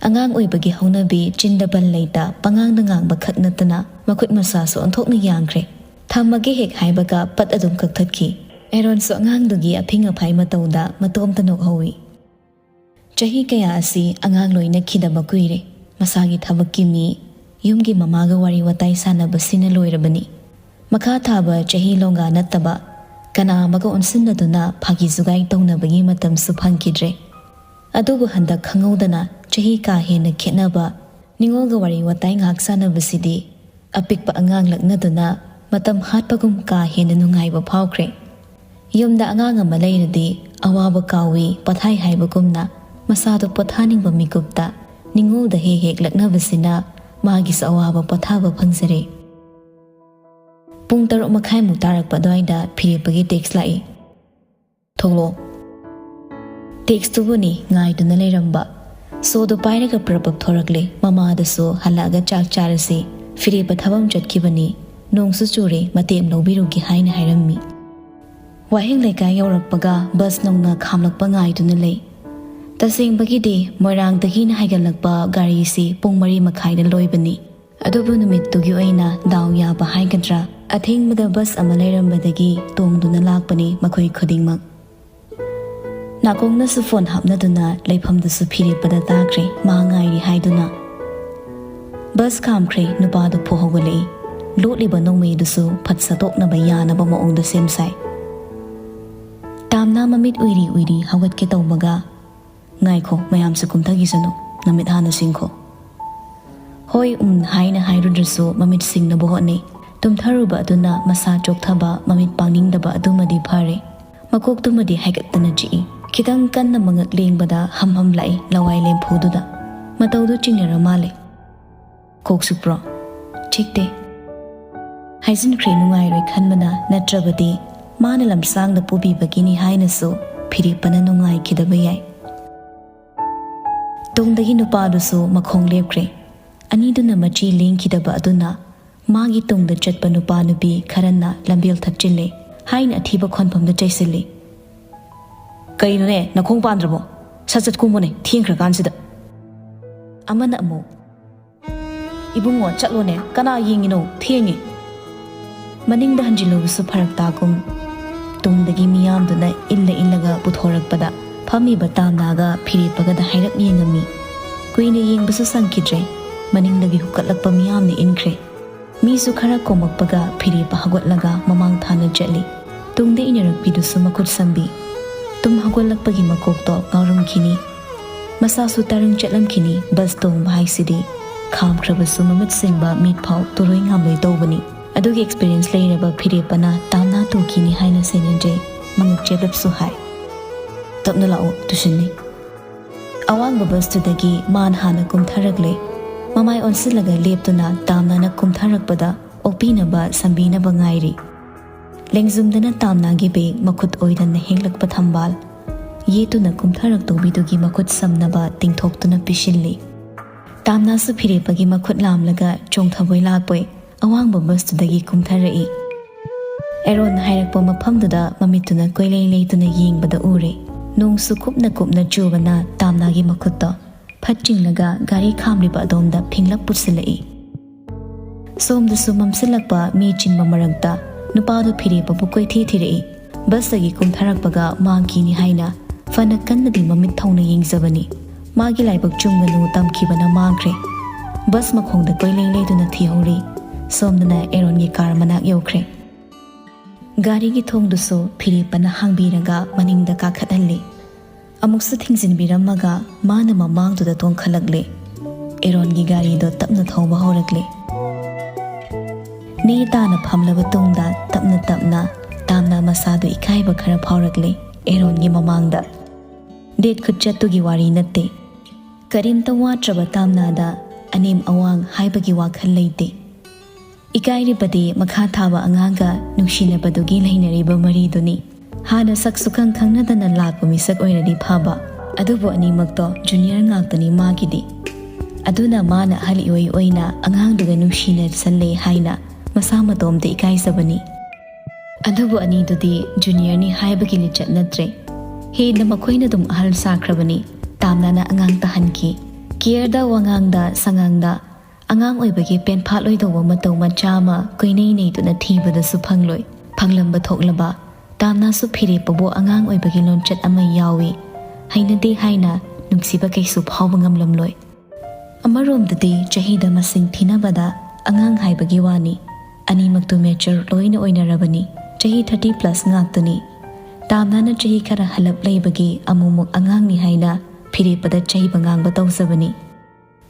ꯑꯉꯥꯡ ꯑꯣꯏꯕꯒꯤ ꯍꯧꯅꯕꯤ, ꯆꯤꯟꯗ ꯕꯟ ꯂꯩꯇ ꯄꯉꯥꯡꯗ ꯉꯥꯡꯕ ꯈꯛ ꯅꯠꯇꯅ ꯃꯈꯨꯠ ꯃꯁꯥꯁꯨ ꯑꯣꯟꯊꯣꯛꯅ ꯌꯥꯡꯈ꯭ꯔꯦ꯫ "ꯊꯝꯃꯒꯦ ꯍꯦꯛ" ꯍꯥꯏꯕꯒ ꯄꯠ ꯑꯗꯨꯝ ꯀꯛꯊꯠꯈꯤ꯫ ꯑꯦꯔꯣꯟꯁꯨ ꯑꯉꯥꯡꯗꯨꯒꯤ ꯑꯐꯤꯡ ꯑꯐꯥꯏ ꯃꯇꯧꯗ ꯃꯇꯣꯝꯇ ꯅꯣꯛꯍꯧꯏ꯫ ꯆꯍꯤ ꯀꯌꯥ ꯑꯁꯤ ꯑꯉꯥꯡ ꯂꯣꯏꯅꯈꯤꯗꯕ ꯀꯨꯏꯔꯦ꯫ ꯃꯁꯥꯒꯤ ꯊꯕꯛꯀꯤ ꯃꯤ, ꯌꯨꯝꯒꯤ ꯃꯃꯥꯒ ꯋꯥꯔꯤ ꯋꯥꯇꯥꯏ ꯁꯥꯟꯅꯕꯁꯤꯅ ꯂꯣꯏꯔꯕꯅꯤ꯫ ꯃꯈꯥ ꯊꯥꯕ ꯆꯍꯤ ꯂꯣꯡꯒꯥ ꯅꯠꯇꯕ ꯀꯅꯥ ꯑꯃꯒ ꯑꯣꯟꯁꯤꯟꯅꯗꯨꯅ ꯐꯥꯒꯤ ꯖꯨꯒꯥꯏ ꯇꯧꯅꯕꯒꯤ ꯃꯇꯝꯁꯨ ꯐꯪꯈꯤꯗ꯭ꯔꯦ꯫ ꯑꯗꯨꯕꯨ ꯍꯟꯗꯛ ꯈꯪꯍꯧꯗꯅ ꯆꯍꯤ ꯀꯥ ꯍꯦꯟꯅ ꯈꯦꯠꯅꯕ ꯅꯤꯉꯣꯜꯒ ꯋꯥꯔꯤ ꯋꯥꯇꯥꯏ ꯉꯥꯏꯍꯥꯛ ꯁꯥꯟꯅꯕꯁꯤꯗꯤ ꯑꯄꯤꯛꯄ ꯑꯉꯥꯡ ꯂꯛꯅꯗꯨꯅ ꯃꯇꯝ ꯍꯥꯠꯄꯒꯨꯝ ꯀꯥ ꯍꯦꯟꯅ ꯅꯨꯡꯉꯥꯏꯕ ꯐꯥꯎꯈ꯭ꯔꯦ꯫ ꯌꯨꯝꯗ ꯑꯉꯥꯡ ꯑꯃ ꯂꯩꯔꯗꯤ ꯑꯋꯥꯕ ꯀꯥꯎꯏ ꯄꯣꯊꯥꯏ ꯍꯥꯏꯕꯒꯨꯝꯅ, ꯃꯁꯥꯗꯣ ꯄꯣꯊꯥꯅꯤꯡꯕ ꯃꯤꯀꯨꯞꯇ ꯅꯤꯉꯣꯜꯗ ꯍꯦꯛ ꯍꯦꯛ ꯂꯛꯅꯕꯁꯤꯅ ꯃꯥꯒꯤꯁꯨ ꯑꯋꯥꯕ ꯄꯣꯊꯥꯕ ꯐꯪꯖꯔꯦ꯫ ꯄꯨꯡ ꯇꯔꯨꯛ ꯃꯈꯥꯏꯃꯨꯛ ꯇꯥꯔꯛꯄ ꯑꯗꯨꯋꯥꯏꯗ ꯐꯤꯔꯦꯞꯄꯒꯤ ꯇꯦꯛꯁ ꯂꯥꯛꯏ꯫ "ꯊꯣꯛꯂꯛꯑꯣ"꯫ ꯇꯦꯛꯁꯇꯨꯕꯨꯅꯤ ꯉꯥꯏꯗꯨꯅ ꯂꯩꯔꯝꯕ꯫ ꯁꯣꯗꯣ ꯄꯥꯏꯔꯒ ꯄ꯭ꯔꯞ ꯄ꯭ꯔꯞ ꯊꯣꯔꯛꯂꯦ꯫ ꯃꯃꯥꯗꯁꯨ "ꯍꯜꯂꯛꯑꯒ ꯆꯥꯛ ꯆꯥꯔꯁꯤ, ꯐꯤꯔꯦꯞꯄ ꯊꯕꯛ ꯑꯃ ꯆꯠꯈꯤꯕꯅꯤ, ꯅꯣꯡꯁꯨ ꯆꯨꯔꯦ, ꯃꯇꯦꯛ ꯑꯃ ꯂꯧꯕꯤꯔꯨꯒꯦ" ꯍꯥꯏꯅ ꯍꯥꯏꯔꯝꯃꯤ꯫ ꯋꯥꯍꯦꯡ ꯂꯩꯀꯥꯏ ꯌꯧꯔꯛꯄꯒ ꯕꯁ ꯅꯧꯅ ꯈꯥꯝꯂꯛꯄ ꯉꯥꯏꯗꯨꯅ ꯂꯩ꯫ ꯇꯁꯦꯡꯕꯒꯤꯗꯤ ꯃꯣꯏꯔꯥꯡꯗꯒꯤꯅ ꯍꯥꯏꯒꯠꯂꯛꯄ ꯒꯥꯔꯤꯁꯤ ꯄꯨꯡ ꯃꯔꯤ ꯃꯈꯥꯏꯗ ꯂꯣꯏꯕꯅꯤ꯫ ꯑꯗꯨꯕꯨ ꯅꯨꯃꯤꯠꯇꯨꯒꯤ ꯑꯣꯏꯅ ꯗꯥꯎ ꯌꯥꯕ ꯍꯥꯏꯒꯗ꯭ꯔꯥ, ꯑꯊꯦꯡꯕꯗ ꯕꯁ ꯑꯃ ꯂꯩꯔꯝꯕꯗꯒꯤ ꯇꯣꯡꯗꯨꯅ ꯂꯥꯛꯄꯅꯤ ꯃꯈꯣꯏ ꯈꯨꯗꯤꯡꯃꯛ꯫ ꯅꯥꯀꯣꯡꯅꯁꯨ ꯐꯣꯟ ꯍꯥꯞꯅꯗꯨꯅ ꯂꯩꯐꯝꯗꯨꯁꯨ ꯐꯤꯔꯦꯞꯄꯗ ꯇꯥꯈ꯭ꯔꯦ꯫ ꯃꯥ ꯉꯥꯏꯔꯤ ꯍꯥꯏꯗꯨꯅ꯫ ꯕꯁ ꯈꯥꯝꯈ꯭ꯔꯦ꯫ ꯅꯨꯄꯥꯗꯨ ꯐꯨ ꯍꯧꯒꯠꯂꯛꯏ꯫ ꯂꯣꯠꯂꯤꯕ ꯅꯣꯡꯃꯩꯗꯨꯁꯨ ꯐꯠ ꯁꯠꯇꯣꯛꯅꯕ ꯌꯥꯅꯕ ꯃꯑꯣꯡꯗ ꯁꯦꯝ ꯁꯥꯏ꯫ ꯇꯥꯝꯅ ꯃꯃꯤꯠ ꯎꯏꯔꯤ ꯎꯏꯔꯤ ꯍꯧꯒꯠꯀꯦ ꯇꯧꯕꯒ, "ꯉꯥꯏꯈꯣ, ꯃꯌꯥꯝꯁꯨ ꯀꯨꯝꯊꯈꯤꯁꯅꯨ, ꯅꯃꯤꯠ ꯍꯥꯟꯅ ꯁꯤꯡꯈꯣ"꯫ "ꯍꯣꯏ, ꯎꯝ" ꯍꯥꯏꯅ ꯍꯥꯏꯔꯨꯗ꯭ꯔꯁꯨ ꯃꯃꯤꯠ ꯁꯤꯡꯅꯕ ꯍꯣꯠꯅꯩ꯫ ꯇꯨꯝꯊꯔꯨꯕ ꯑꯗꯨꯅ ꯃꯁꯥ ꯆꯣꯛꯊꯕ, ꯃꯃꯤꯠ ꯄꯥꯡꯅꯤꯡꯗꯕ ꯑꯗꯨꯃꯗꯤ ꯐꯔꯦ꯫ ꯃꯀꯣꯛꯇꯨꯃꯗꯤ ꯍꯥꯏꯒꯠꯇꯅ ꯆꯤꯛꯏ꯫ ꯈꯤꯇꯪ ꯀꯟꯅ ꯃꯉꯛ ꯂꯦꯡꯕꯗ ꯍꯝ ꯍꯝ ꯂꯥꯛꯏ ꯂꯋꯥꯏ ꯂꯦꯝꯐꯨꯗꯨꯗ꯫ ꯃꯇꯧꯗꯨ ꯆꯤꯡꯅꯔ ꯃꯥꯜꯂꯦ꯫ "ꯀꯣꯛ ꯆꯤꯛꯄ꯭ꯔꯣ?" "ꯆꯤꯛꯇꯦ" ꯍꯥꯏꯖꯤꯟꯈ꯭ꯔꯦ ꯅꯨꯡꯉꯥꯏꯔꯣꯏ ꯈꯟꯕꯅ, ꯅꯠꯇ꯭ꯔꯕꯗꯤ ꯃꯥꯅ ꯂꯝꯁꯥꯡꯗ ꯄꯨꯕꯤꯕꯒꯤꯅꯤ ꯍꯥꯏꯅꯁꯨ ꯐꯤꯔꯦꯞꯄꯅ ꯅꯨꯡꯉꯥꯏꯈꯤꯗꯕ ꯌꯥꯏ꯫ ꯇꯨꯡꯗꯒꯤ ꯅꯨꯄꯥꯗꯨꯁꯨ ꯃꯈꯣꯡ ꯂꯦꯞꯈ꯭ꯔꯦ꯫ ꯑꯅꯤꯗꯨꯅ ꯃꯆꯤ ꯂꯦꯡꯈꯤꯗꯕ ꯑꯗꯨꯅ ꯃꯥꯒꯤ ꯇꯨꯡꯗ ꯆꯠꯄ ꯅꯨꯄꯥ ꯅꯨꯄꯤ ꯈꯔꯅ ꯂꯝꯕꯦꯜ ꯊꯠꯆꯤꯜꯂꯦ ꯍꯥꯏꯅ ꯑꯊꯤꯕ ꯈꯣꯟꯐꯝꯗ ꯆꯩꯁꯤꯜꯂꯤ꯫ "ꯀꯩꯅꯣꯅꯦ, ꯅꯈꯣꯡ ꯄꯥꯟꯗ꯭ꯔꯕꯣ? ꯁꯠ ꯁꯠ ꯀꯨꯝꯃꯨꯅꯦ, ꯊꯦꯡꯈ꯭ꯔꯀꯥꯟꯁꯤꯗ"꯫ ꯑꯃꯅ ꯑꯃꯨꯛ, "ꯏꯕꯨꯡꯉꯣ, ꯆꯠꯂꯣꯅꯦ, ꯀꯅꯥ ꯌꯦꯡꯉꯤꯅꯣ? ꯊꯦꯡꯉꯦ꯫" ꯃꯅꯤꯡꯗ ꯍꯟꯖꯤꯜꯂꯨꯕꯁꯨ ꯐꯔꯛ ꯇꯥꯒꯨꯝ, ꯇꯨꯡꯗꯒꯤ ꯃꯤꯌꯥꯝꯗꯨꯅ ꯏꯜꯂ ꯏꯜꯂꯒ ꯄꯨꯊꯣꯔꯛꯄꯗ ꯐꯝꯃꯤꯕ ꯇꯥꯝꯅꯥꯒ ꯐꯤꯔꯦꯞꯄꯒꯗ ꯍꯥꯏꯔꯞ ꯌꯦꯡꯉꯝꯃꯤ꯫ ꯀꯨꯏꯅ ꯌꯦꯡꯕꯁꯨ ꯁꯪꯈꯤꯗ꯭ꯔꯦ꯫ ꯃꯅꯤꯡꯗꯒꯤ ꯍꯨꯀꯠꯂꯛꯄ ꯃꯤꯌꯥꯝꯅ ꯏꯟꯈ꯭ꯔꯦ꯫ ꯃꯤꯁꯨ ꯈꯔ ꯀꯣꯝꯃꯛꯄꯒ ꯐꯤꯔꯦꯞꯄ ꯍꯧꯒꯠꯂꯒ ꯃꯃꯥꯡ ꯊꯥꯅ ꯆꯠꯂꯤ꯫ ꯇꯨꯡꯗ ꯏꯟꯅꯔꯛꯄꯤꯗꯨꯁꯨ ꯃꯈꯨꯠ ꯁꯝꯕꯤ꯫ ꯇꯨꯝ ꯍꯧꯒꯠꯂꯛꯄꯒꯤ ꯃꯀꯣꯛꯇꯣ ꯉꯥꯎꯔꯝꯈꯤꯅꯤ꯫ ꯃꯁꯥꯁꯨ ꯇꯔꯪ ꯆꯠꯂꯝꯈꯤꯅꯤ꯫ ꯕꯁ ꯇꯣꯡꯕ ꯍꯥꯏꯁꯤꯗꯤ ꯈꯥꯝꯈ꯭ꯔꯕꯁꯨ ꯃꯃꯤꯠ ꯁꯤꯡꯕ ꯃꯤꯠ ꯐꯥꯎ ꯇꯨꯔꯣꯏ ꯉꯥꯝꯂꯣꯏ ꯇꯧꯕꯅꯤ꯫ ꯑꯗꯨꯒꯤ ꯑꯦꯛꯁꯄꯤꯔꯤꯌꯦꯟꯁ ꯂꯩꯔꯕ ꯐꯤꯔꯦꯞꯄꯅ ꯇꯥꯝꯅꯥ ꯇꯨꯈꯤꯅꯤ ꯍꯥꯏꯅ ꯁꯦꯟꯅꯖꯩ꯫ ꯃꯉꯛ ꯆꯦꯞꯂꯞꯁꯨ ꯍꯥꯏ, "ꯇꯞꯅ ꯂꯥꯛꯑꯣ, ꯇꯨꯁꯟꯅꯤ꯫" ꯑꯋꯥꯡꯕ ꯕꯁꯇꯨꯗꯒꯤ ꯃꯥꯅ ꯍꯥꯟꯅ ꯀꯨꯝꯊꯔꯛꯂꯦ꯫ ꯃꯃꯥꯏ ꯑꯣꯟꯁꯤꯜꯂꯒ ꯂꯦꯞꯇꯨꯅ ꯇꯥꯝꯅꯥꯅ ꯀꯨꯝꯊꯔꯛꯄꯗ ꯑꯣꯛꯄꯤꯅꯕ ꯁꯝꯕꯤꯅꯕ ꯉꯥꯏꯔꯤ꯫ ꯂꯦꯡꯖꯨꯝꯗꯅ ꯇꯥꯝꯅꯥꯒꯤ ꯕꯦꯒ, ꯃꯈꯨꯠ ꯑꯣꯏꯗꯅ ꯍꯦꯛꯂꯛꯄ ꯊꯝꯕꯥꯜ, ꯌꯦꯠꯇꯨꯅ ꯀꯨꯝꯊꯔꯛꯇꯧꯕꯤꯗꯨꯒꯤ ꯃꯈꯨꯠ ꯁꯝꯅꯕ ꯇꯤꯡꯊꯣꯛꯇꯨꯅ ꯄꯤꯁꯤꯜꯂꯤ꯫ ꯇꯥꯝꯅꯥꯁꯨ ꯐꯤꯔꯦꯞꯄꯒꯤ ꯃꯈꯨꯠ ꯂꯥꯝꯂꯒ ꯆꯣꯡꯊꯕꯣꯏ ꯂꯥꯛꯄꯣꯏ ꯑꯋꯥꯡꯕ ꯕꯁꯇꯨꯗꯒꯤ ꯀꯨꯝꯊꯔꯛꯏ꯫ ꯑꯦꯔꯣꯟ ꯍꯥꯏꯔꯛꯄ ꯃꯐꯝꯗꯨꯗ ꯃꯃꯤꯠꯇꯨꯅ ꯀꯣꯏꯂꯩ ꯂꯩꯇꯨꯅ ꯌꯦꯡꯕꯗ ꯎꯔꯦ꯫ ꯅꯣꯡꯁꯨ ꯀꯨꯞꯅ ꯀꯨꯞꯅ ꯆꯨꯕꯅ ꯇꯥꯝꯅꯥꯒꯤ ꯃꯈꯨꯠꯇꯣ ꯐꯠ ꯆꯤꯡꯂꯒ ꯒꯥꯔꯤ ꯈꯥꯝꯂꯤꯕ ꯑꯗꯣꯝꯗ ꯐꯤꯡꯂꯞ ꯄꯨꯁꯤꯜꯂꯛꯏ꯫ ꯁꯣꯝꯗꯁꯨ ꯃꯝꯁꯤꯜꯂꯛꯄ ꯃꯤ ꯆꯤꯟꯕ ꯃꯔꯛꯇ ꯅꯨꯄꯥꯗꯨ ꯐꯤꯔꯦꯞꯄꯕꯨ ꯀꯣꯏꯊꯤ ꯊꯤꯔꯛꯏ꯫ ꯕꯁꯇꯒꯤ ꯀꯨꯝꯊꯔꯛꯄꯒ ꯃꯥꯡꯈꯤꯅꯤ ꯍꯥꯏꯅ ꯐꯅ ꯀꯟꯅꯗꯤ ꯃꯃꯤꯠ ꯊꯧꯅ ꯌꯦꯡꯖꯕꯅꯤ꯫ ꯃꯥꯒꯤ ꯂꯥꯏꯕꯛ ꯆꯨꯝꯒꯅꯨ ꯇꯝꯈꯤꯕꯅ ꯃꯥꯡꯈ꯭ꯔꯦ꯫ ꯕꯁ ꯃꯈꯣꯡꯗ ꯀꯣꯏꯂꯩ ꯂꯩꯗꯨꯅ ꯊꯤꯍꯧꯔꯤ꯫ ꯁꯣꯝꯗꯅ ꯑꯦꯔꯣꯟꯒꯤ ꯀꯥꯔ ꯃꯅꯥꯛ ꯌꯧꯈ꯭ꯔꯦ꯫ ꯒꯥꯔꯤꯒꯤ ꯊꯣꯡꯗꯨꯁꯨ ꯐꯤꯔꯦꯞꯄꯅ ꯍꯥꯡꯕꯤꯔꯒ ꯃꯅꯤꯡꯗ ꯀꯥꯈꯠꯍꯜꯂꯤ꯫ ꯑꯃꯨꯛꯁꯨ ꯊꯤꯡꯖꯤꯟꯕꯤꯔꯝꯃꯒ ꯃꯥꯅ ꯃꯃꯥꯡꯗꯨꯗ ꯇꯣꯡꯈꯠꯂꯛꯂꯦ꯫ ꯑꯦꯔꯣꯟꯒꯤ ꯒꯥꯔꯤꯗꯣ ꯇꯞꯅ ꯊꯧꯕ ꯍꯧꯔꯛꯂꯦ꯫ ꯅꯦ ꯇꯥꯅ ꯐꯝꯂꯕ ꯇꯨꯡꯗ ꯇꯞꯅ ꯇꯞꯅ ꯇꯥꯝꯅꯥ ꯃꯁꯥꯗꯨ ꯏꯀꯥꯏꯕ ꯈꯔ ꯐꯥꯎꯔꯛꯂꯦ ꯑꯦꯔꯣꯟꯒꯤ ꯃꯃꯥꯡꯗ꯫ ꯗꯦꯠ ꯈꯨꯠꯆꯠꯇꯨꯒꯤ ꯋꯥꯔꯤ ꯅꯠꯇꯦ꯫ ꯀꯔꯤꯝꯇ ꯋꯥꯠꯇ꯭ꯔꯕ ꯇꯥꯝꯅꯥꯗ ꯑꯅꯦꯝ ꯑꯋꯥꯡ ꯍꯥꯏꯕꯒꯤ ꯋꯥꯈꯜ ꯂꯩꯇꯦ꯫ ꯏꯀꯥꯏꯔꯤꯕꯗꯤ ꯃꯈꯥ ꯊꯥꯕ ꯑꯉꯥꯡꯒ ꯅꯨꯡꯁꯤꯅꯕꯗꯨꯒꯤ ꯂꯩꯅꯔꯤꯕ ꯃꯔꯤꯗꯨꯅꯤ꯫ ꯍꯥꯟꯅ ꯁꯛ ꯁꯨꯈꯪ ꯈꯪꯅꯗꯅ ꯂꯥꯛꯄ ꯃꯤꯁꯛ ꯑꯣꯏꯔꯗꯤ ꯐꯕ, ꯑꯗꯨꯕꯨ ꯑꯅꯤꯃꯛꯇꯣ ꯖꯨꯅꯤꯌꯔ ꯉꯥꯛꯇꯅꯤ ꯃꯥꯒꯤꯗꯤ꯫ ꯑꯗꯨꯅ ꯃꯥꯅ ꯑꯍꯜ ꯏꯑꯣꯏ ꯑꯣꯏꯅ ꯑꯉꯥꯡꯗꯨꯒ ꯅꯨꯡꯁꯤꯅꯁꯜꯂꯦ ꯍꯥꯏꯅ ꯃꯁꯥ ꯃꯇꯣꯝꯇ ꯏꯀꯥꯏꯖꯕꯅꯤ꯫ ꯑꯗꯨꯕꯨ ꯑꯅꯤꯗꯨꯗꯤ ꯖꯨꯅꯤꯌꯔꯅꯤ ꯍꯥꯏꯕꯒꯤ ꯂꯤꯆꯠ ꯅꯠꯇ꯭ꯔꯦ꯫ ꯍꯦꯟꯅ ꯃꯈꯣꯏꯅ ꯑꯗꯨꯝ ꯑꯍꯜ ꯁꯥꯈ꯭ꯔꯕꯅꯤ꯫ ꯇꯥꯝꯅꯥꯅ ꯑꯉꯥꯡ ꯇꯥꯍꯟꯈꯤ꯫ ꯀꯤꯌꯔꯗ, ꯋꯥꯉꯥꯡꯗ ꯁꯉꯥꯡꯗ ꯑꯉꯥꯡ ꯑꯣꯏꯕꯒꯤ ꯄꯦꯟꯐꯥꯠꯂꯣꯏꯗꯧꯕ ꯃꯇꯧ ꯃꯆꯥ ꯑꯃ ꯀꯣꯏꯅꯩ ꯅꯩꯗꯨꯅ ꯊꯤꯕꯗꯁꯨ ꯐꯪꯂꯣꯏ꯫ ꯐꯪꯂꯝꯕ ꯊꯣꯛꯂꯕ, ꯇꯥꯝꯅꯥꯁꯨ ꯐꯤꯔꯦꯞꯄꯕꯨ ꯑꯉꯥꯡ ꯑꯣꯏꯕꯒꯤ ꯂꯣꯟꯆꯠ ꯑꯃ ꯌꯥꯎꯏ꯫ ꯍꯩꯅꯗꯦ ꯍꯥꯏꯅ ꯅꯨꯡꯁꯤꯕ ꯀꯩꯁꯨ ꯐꯥꯎꯕ ꯉꯝꯂꯝꯂꯣꯏ꯫ ꯑꯃꯔꯣꯝꯗꯗꯤ ꯆꯍꯤꯗ ꯃꯁꯤꯡ ꯊꯤꯅꯕꯗ ꯑꯉꯥꯡ ꯍꯥꯏꯕꯒꯤ ꯋꯥꯅꯤ꯫ ꯑꯅꯤꯃꯛꯇꯨ ꯃꯦꯆꯔ ꯂꯣꯏꯅ ꯑꯣꯏꯅꯔꯕꯅꯤ꯫ ꯆꯍꯤ ꯊꯥꯔꯇꯤ ꯄ꯭ꯂꯁ ꯉꯥꯛꯇꯅꯤ꯫ ꯇꯥꯝꯅꯥꯅ ꯆꯍꯤ ꯈꯔ ꯍꯜꯂꯞ ꯂꯩꯕꯒꯤ ꯑꯃꯨꯛꯃꯨꯛ ꯑꯉꯥꯡꯅꯤ ꯍꯥꯏꯅ ꯐꯤꯔꯦꯞꯄꯗ ꯆꯩꯕ ꯉꯥꯡꯕ ꯇꯧꯖꯕꯅꯤ꯫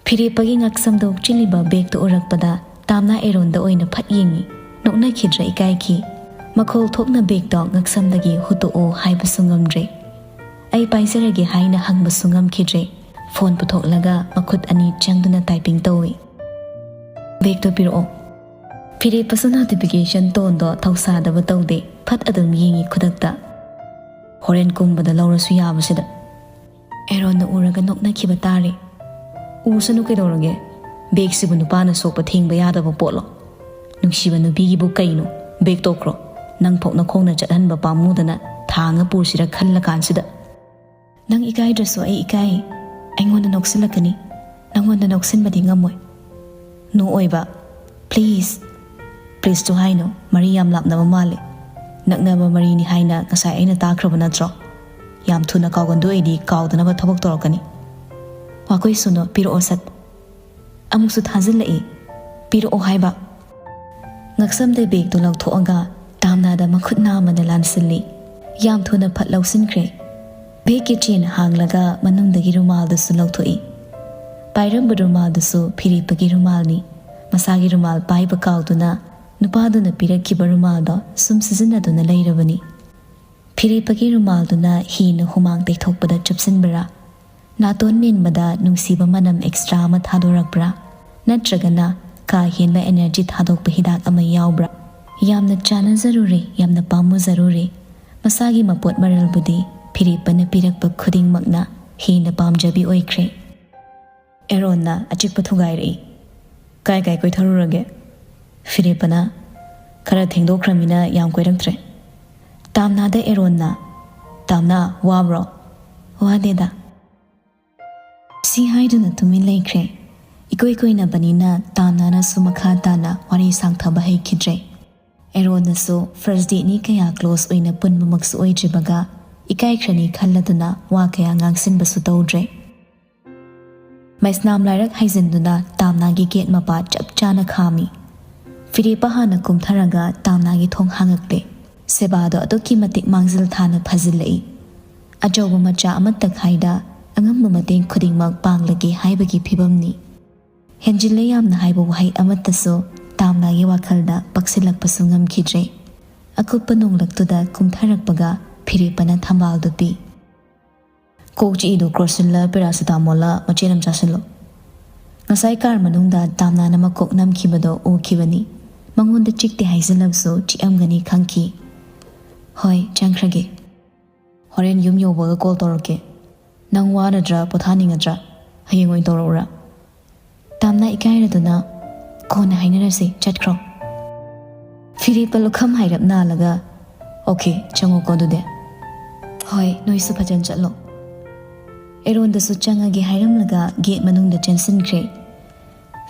ꯐꯤꯔꯦꯞꯄꯒꯤ ꯉꯛꯁꯝꯗ ꯎꯞꯆꯤꯜꯂꯤꯕ ꯕꯦꯒꯇꯨ ꯎꯔꯛꯄꯗ ꯇꯥꯝꯅꯥ ꯑꯦꯔꯣꯟꯗ ꯑꯣꯏꯅ ꯐꯠ ꯌꯦꯡꯉꯤ꯫ ꯅꯣꯛꯅꯈꯤꯗ꯭ꯔꯥ ꯏꯀꯥꯏꯈꯤ꯫ ꯃꯈꯣꯜ ꯊꯣꯛꯅ ꯕꯦꯒꯇꯣ ꯉꯛꯁꯝꯗꯒꯤ ꯍꯨꯠꯇꯣꯛꯑꯣ ꯍꯥꯏꯕꯁꯨ ꯉꯝꯗ꯭ꯔꯦ꯫ ꯑꯩ ꯄꯥꯏꯖꯔꯒꯦ ꯍꯥꯏꯅ ꯍꯪꯕꯁꯨ ꯉꯝꯈꯤꯗ꯭ꯔꯦ꯫ ꯐꯣꯟ ꯄꯨꯊꯣꯛꯂꯒ ꯃꯈꯨꯠ ꯑꯅꯤ ꯆꯪꯗꯨꯅ ꯇꯥꯏꯄꯤꯡ ꯇꯧꯏ꯫ ꯕꯦꯒꯇꯣ ꯄꯤꯔꯛꯑꯣ꯫ ꯐꯤꯔꯦꯞꯄꯁꯨ ꯅꯣꯇꯤꯐꯤꯀꯦꯁꯟ ꯇꯣꯟꯗꯣ ꯊꯧꯁꯥꯗꯕ ꯇꯧꯗꯦ꯫ ꯐꯠ ꯑꯗꯨꯝ ꯌꯦꯡꯉꯤ ꯈꯨꯗꯛꯇ꯫ ꯍꯣꯔꯦꯟ ꯀꯨꯝꯕꯗ ꯂꯧꯔꯁꯨ ꯌꯥꯕꯁꯤꯗ꯫ ꯑꯦꯔꯣꯟꯅ ꯎꯔꯒ ꯅꯣꯛꯅꯈꯤꯕ ꯇꯥꯔꯦ꯫ ꯎꯁꯅꯨ ꯀꯩꯗꯧꯔꯒꯦ? ꯕꯦꯒꯁꯤꯕꯨ ꯅꯨꯄꯥꯅ ꯁꯣꯛꯄ ꯊꯦꯡꯕ ꯌꯥꯗꯕ ꯄꯣꯠꯂꯣ? ꯅꯨꯡꯁꯤꯕ ꯅꯨꯄꯤꯒꯤꯕꯨ ꯀꯩꯅꯣ? ꯕꯦꯒ ꯇꯣꯛꯈ꯭ꯔꯣ꯫ ꯅꯪ ꯐꯥꯎꯅ ꯈꯣꯡꯅ ꯆꯠꯍꯟꯕ ꯄꯥꯝꯃꯨꯗꯅ ꯊꯥꯡꯉ ꯄꯨꯁꯤꯔ ꯈꯜꯂ ꯀꯥꯟꯁꯤꯗ꯫ ꯅꯪ ꯏꯀꯥꯏꯗ꯭ꯔꯁꯨ ꯑꯩ ꯏꯀꯥꯏ꯫ ꯑꯩꯉꯣꯟꯗ ꯅꯣꯛꯁꯤꯜꯂꯛꯀꯅꯤ꯫ ꯅꯪꯉꯣꯟꯗ ꯅꯣꯛꯁꯤꯟꯕꯗꯤ ꯉꯝꯃꯣꯏ꯫ ꯅꯣꯛꯑꯣꯏꯕ꯫ ꯄ꯭ꯂꯤꯖ꯫ ꯄ꯭ꯂꯤꯖꯇꯨ ꯍꯥꯏꯅꯨ꯫ ꯃꯔꯤ ꯌꯥꯝ ꯂꯥꯞꯅꯕ ꯃꯥꯜꯂꯦ꯫ ꯅꯛꯅꯕ ꯃꯔꯤꯅꯤ ꯍꯥꯏꯅ ꯉꯁꯥꯏ ꯑꯩꯅ ꯇꯥꯈ꯭ꯔꯕ ꯅꯠꯇ꯭ꯔꯣ? ꯌꯥꯝ ꯊꯨꯅ ꯀꯥꯎꯒꯟꯗꯣꯛꯑꯗꯤ ꯀꯥꯎꯗꯅꯕ ꯊꯕꯛ ꯇꯧꯔꯛꯀꯅꯤ꯫ ꯋꯥꯈꯣꯏ ꯁꯨꯅꯨ, ꯄꯤꯔꯛꯑꯣ ꯁꯠ꯫ ꯑꯃꯨꯛꯁꯨ ꯊꯥꯖꯤꯜꯂꯛꯏ꯫ ꯄꯤꯔꯛꯑꯣ ꯍꯥꯏꯕ꯫ ꯉꯛꯁꯝꯗ ꯕꯦꯒꯇꯨ ꯂꯧꯊꯣꯛꯑꯒ ꯇꯥꯝꯅꯥꯗ ꯃꯈꯨꯠ ꯅꯥꯝꯃꯅ ꯂꯥꯟꯁꯤꯜꯂꯤ꯫ ꯌꯥꯝ ꯊꯨꯅ ꯐꯠ ꯂꯧꯁꯤꯟꯈ꯭ꯔꯦ꯫ ꯕꯦꯒꯀꯤ ꯆꯦꯟ ꯍꯥꯡꯂꯒ ꯃꯅꯨꯡꯗꯒꯤ ꯔꯨꯃꯥꯜꯗꯨꯁꯨ ꯂꯧꯊꯣꯛꯏ꯫ ꯄꯥꯏꯔꯝꯕ ꯔꯨꯃꯥꯜꯗꯨꯁꯨ ꯐꯤꯔꯦꯞꯄꯒꯤ ꯔꯨꯃꯥꯜꯅꯤ꯫ ꯃꯁꯥꯒꯤ ꯔꯨꯃꯥꯜ ꯄꯥꯏꯕ ꯀꯥꯎꯗꯨꯅ ꯅꯨꯄꯥꯗꯨꯅ ꯄꯤꯔꯛꯈꯤꯕ ꯔꯨꯃꯥꯜꯗꯣ ꯁꯨꯝ ꯁꯤꯖꯤꯟꯅꯗꯨꯅ ꯂꯩꯔꯕꯅꯤ꯫ ꯐꯤꯔꯦꯞꯄꯒꯤ ꯔꯨꯃꯥꯜꯗꯨꯅ ꯍꯦꯟꯅ ꯍꯨꯃꯥꯡ ꯇꯩꯊꯣꯛꯄꯗ ꯆꯨꯞꯁꯤꯟꯕꯔꯥ? ꯅꯥꯇꯣꯟ ꯃꯦꯟꯕꯗ ꯅꯨꯡꯁꯤꯕ ꯃꯅꯝ ꯑꯦꯛꯁꯇ꯭ꯔꯥ ꯑꯃ ꯊꯥꯗꯣꯔꯛꯄ꯭ꯔꯥ? ꯅꯠꯇ꯭ꯔꯒꯅ ꯀꯥ ꯍꯦꯟꯕ ꯑꯦꯅꯔꯖꯤ ꯊꯥꯗꯣꯛꯄ ꯍꯤꯗꯥꯛ ꯑꯃ ꯌꯥꯎꯕ꯭ꯔꯥ? ꯌꯥꯝꯅ ꯆꯥꯟꯅꯖꯔꯨꯔꯦ, ꯌꯥꯝꯅ ꯄꯥꯝꯃꯨꯖꯔꯨꯔꯦ꯫ ꯃꯁꯥꯒꯤ ꯃꯄꯣꯠ ꯃꯔꯜꯕꯨꯗꯤ ꯐꯤꯔꯦꯞꯄꯅ ꯄꯤꯔꯛꯄ ꯈꯨꯗꯤꯡꯃꯛꯅ ꯍꯦꯟꯅ ꯄꯥꯝꯖꯕꯤ ꯑꯣꯏꯈ꯭ꯔꯦ꯫ ꯑꯦꯔꯣꯟꯅ ꯑꯆꯤꯛꯄ ꯊꯨꯒꯥꯏꯔꯛꯏ꯫ ꯀꯥꯏ ꯀꯥꯏ ꯀꯣꯏꯊꯔꯨꯔꯒꯦ? ꯐꯤꯔꯦꯞꯄꯅ ꯈꯔ ꯊꯦꯡꯗꯣꯛꯈ꯭ꯔꯃꯤꯅ ꯌꯥꯝ ꯀꯣꯏꯔꯛꯇ꯭ꯔꯦ꯫ ꯇꯥꯝꯅꯥꯗ ꯑꯦꯔꯣꯟꯅ, "ꯇꯥꯝꯅꯥ, ꯋꯥꯕ꯭ꯔꯣ?" "ꯋꯥꯗꯦꯗ꯫" ꯁꯤ ꯍꯥꯏꯗꯨꯅ ꯇꯨꯃꯤꯟ ꯂꯩꯈ꯭ꯔꯦ꯫ ꯏꯀꯣꯏ ꯀꯣꯏꯅꯕꯅꯤꯅ ꯇꯥꯝꯅꯥꯅꯁꯨ ꯃꯈꯥ ꯇꯥꯅ ꯋꯥꯔꯤ ꯁꯥꯡꯊꯕ ꯍꯩꯈꯤꯗ꯭ꯔꯦ꯫ ꯑꯦꯔꯣꯟꯅꯁꯨ ꯐꯥꯔꯁ ꯗꯦꯠꯅꯤ, ꯀꯌꯥ ꯀ꯭ꯂꯣꯁ ꯑꯣꯏꯅ ꯄꯨꯟꯕꯃꯛꯁꯨ ꯑꯣꯏꯗ꯭ꯔꯤꯕꯒ ꯏꯀꯥꯏꯈ꯭ꯔꯅꯤ ꯈꯜꯂꯗꯨꯅ ꯋꯥ ꯀꯌꯥ ꯉꯥꯡꯁꯤꯟꯕꯁꯨ ꯇꯧꯗ꯭ꯔꯦ꯫ ꯃꯩꯁꯅꯥꯝ ꯂꯥꯏꯔꯛ ꯍꯥꯏꯖꯤꯟꯗꯨꯅ ꯇꯥꯝꯅꯥꯒꯤ ꯒꯦꯠ ꯃꯄꯥ ꯆꯞ ꯆꯥꯅ ꯈꯥꯝꯃꯤ꯫ ꯐꯤꯔꯦꯞꯄ ꯍꯥꯟꯅ ꯀꯨꯝꯊꯔꯒ ꯇꯥꯝꯅꯥꯒꯤ ꯊꯣꯡ ꯍꯥꯡꯉꯛꯂꯦ꯫ ꯁꯦꯕꯥꯗꯣ ꯑꯗꯨꯛꯀꯤ ꯃꯇꯤꯛ ꯃꯥꯡꯖꯤꯜ ꯊꯥꯅ ꯐꯖꯤꯜꯂꯛꯏ꯫ ꯑꯆꯧꯕ ꯃꯆꯥ ꯑꯃꯠꯇ ꯈꯥꯏꯗ ꯑꯉꯝꯕ ꯃꯇꯦꯡ ꯈꯨꯗꯤꯡꯃꯛ ꯄꯥꯡꯂꯒꯦ ꯍꯥꯏꯕꯒꯤ ꯐꯤꯕꯝꯅꯤ꯫ ꯍꯦꯟꯖꯤꯜꯂꯦ ꯌꯥꯝꯅ ꯍꯥꯏꯕ ꯋꯥꯍꯩ ꯑꯃꯠꯇꯁꯨ ꯇꯥꯝꯅꯥꯒꯤ ꯋꯥꯈꯜꯗ ꯄꯛꯁꯤꯜꯂꯛꯄꯁꯨ ꯉꯝꯈꯤꯗ꯭ꯔꯦ꯫ ꯑꯀꯨꯞꯄ ꯅꯣꯡꯂꯛꯇꯨꯗ ꯀꯨꯝꯊꯔꯛꯄꯒ ꯐꯤꯔꯦꯞꯄꯅ ꯊꯝꯕꯥꯜꯗꯨ ꯄꯤ꯫ "ꯀꯣꯛ ꯆꯤꯛꯏꯗꯨ ꯀ꯭ꯔꯣꯁꯤꯜꯂ ꯄꯦꯔꯥꯁꯤꯇꯥꯃꯣꯜꯂ ꯃꯆꯦꯠ ꯑꯃ ꯆꯥꯁꯤꯜꯂꯣ꯫" ꯉꯁꯥꯏ ꯀꯥꯔ ꯃꯅꯨꯡꯗ ꯇꯥꯝꯅꯥꯅ ꯃꯀꯣꯛ ꯅꯝꯈꯤꯕꯗꯣ ꯎꯈꯤꯕꯅꯤ꯫ ꯃꯉꯣꯟꯗ ꯆꯤꯛꯇꯦ ꯍꯥꯏꯖꯤꯜꯂꯕꯁꯨ ꯆꯤꯛꯑꯝꯒꯅꯤ ꯈꯪꯈꯤ꯫ "ꯍꯣꯏ, ꯆꯪꯈ꯭ꯔꯒꯦ꯫ ꯍꯣꯔꯦꯟ ꯌꯨꯝ ꯌꯧꯕꯒ ꯀꯣꯜ ꯇꯧꯔꯛꯀꯦ꯫ ꯅꯪ ꯋꯥꯔꯗ꯭ꯔꯥ, ꯄꯣꯊꯥꯅꯤꯡꯉꯗ꯭ꯔꯥ? ꯍꯌꯦꯡ ꯑꯣꯏꯅ ꯇꯧꯔꯛꯎꯔꯥ?" ꯇꯥꯝꯅꯥ ꯏꯀꯥꯏꯔꯗꯨꯅ, "ꯀꯣꯟꯅ ꯍꯥꯏꯅꯔꯁꯤ, ꯆꯠꯈ꯭ꯔꯣ꯫" ꯐꯤꯔꯦꯞꯄ ꯂꯨꯈꯝ ꯍꯥꯏꯔꯞ ꯅꯥꯜꯂꯒ, "ꯑꯣꯀꯦ, ꯆꯪꯉꯣꯀꯣ ꯑꯗꯨꯗꯤ꯫" "ꯍꯣꯏ, ꯅꯣꯏꯁꯨ ꯐꯖꯅ ꯆꯠꯂꯣ꯫" ꯑꯦꯔꯣꯟꯗꯁꯨ ꯆꯪꯉꯒꯦ ꯍꯥꯏꯔꯝꯂꯒ ꯒꯦꯠ ꯃꯅꯨꯡꯗ ꯆꯦꯟꯁꯤꯟꯈ꯭ꯔꯦ꯫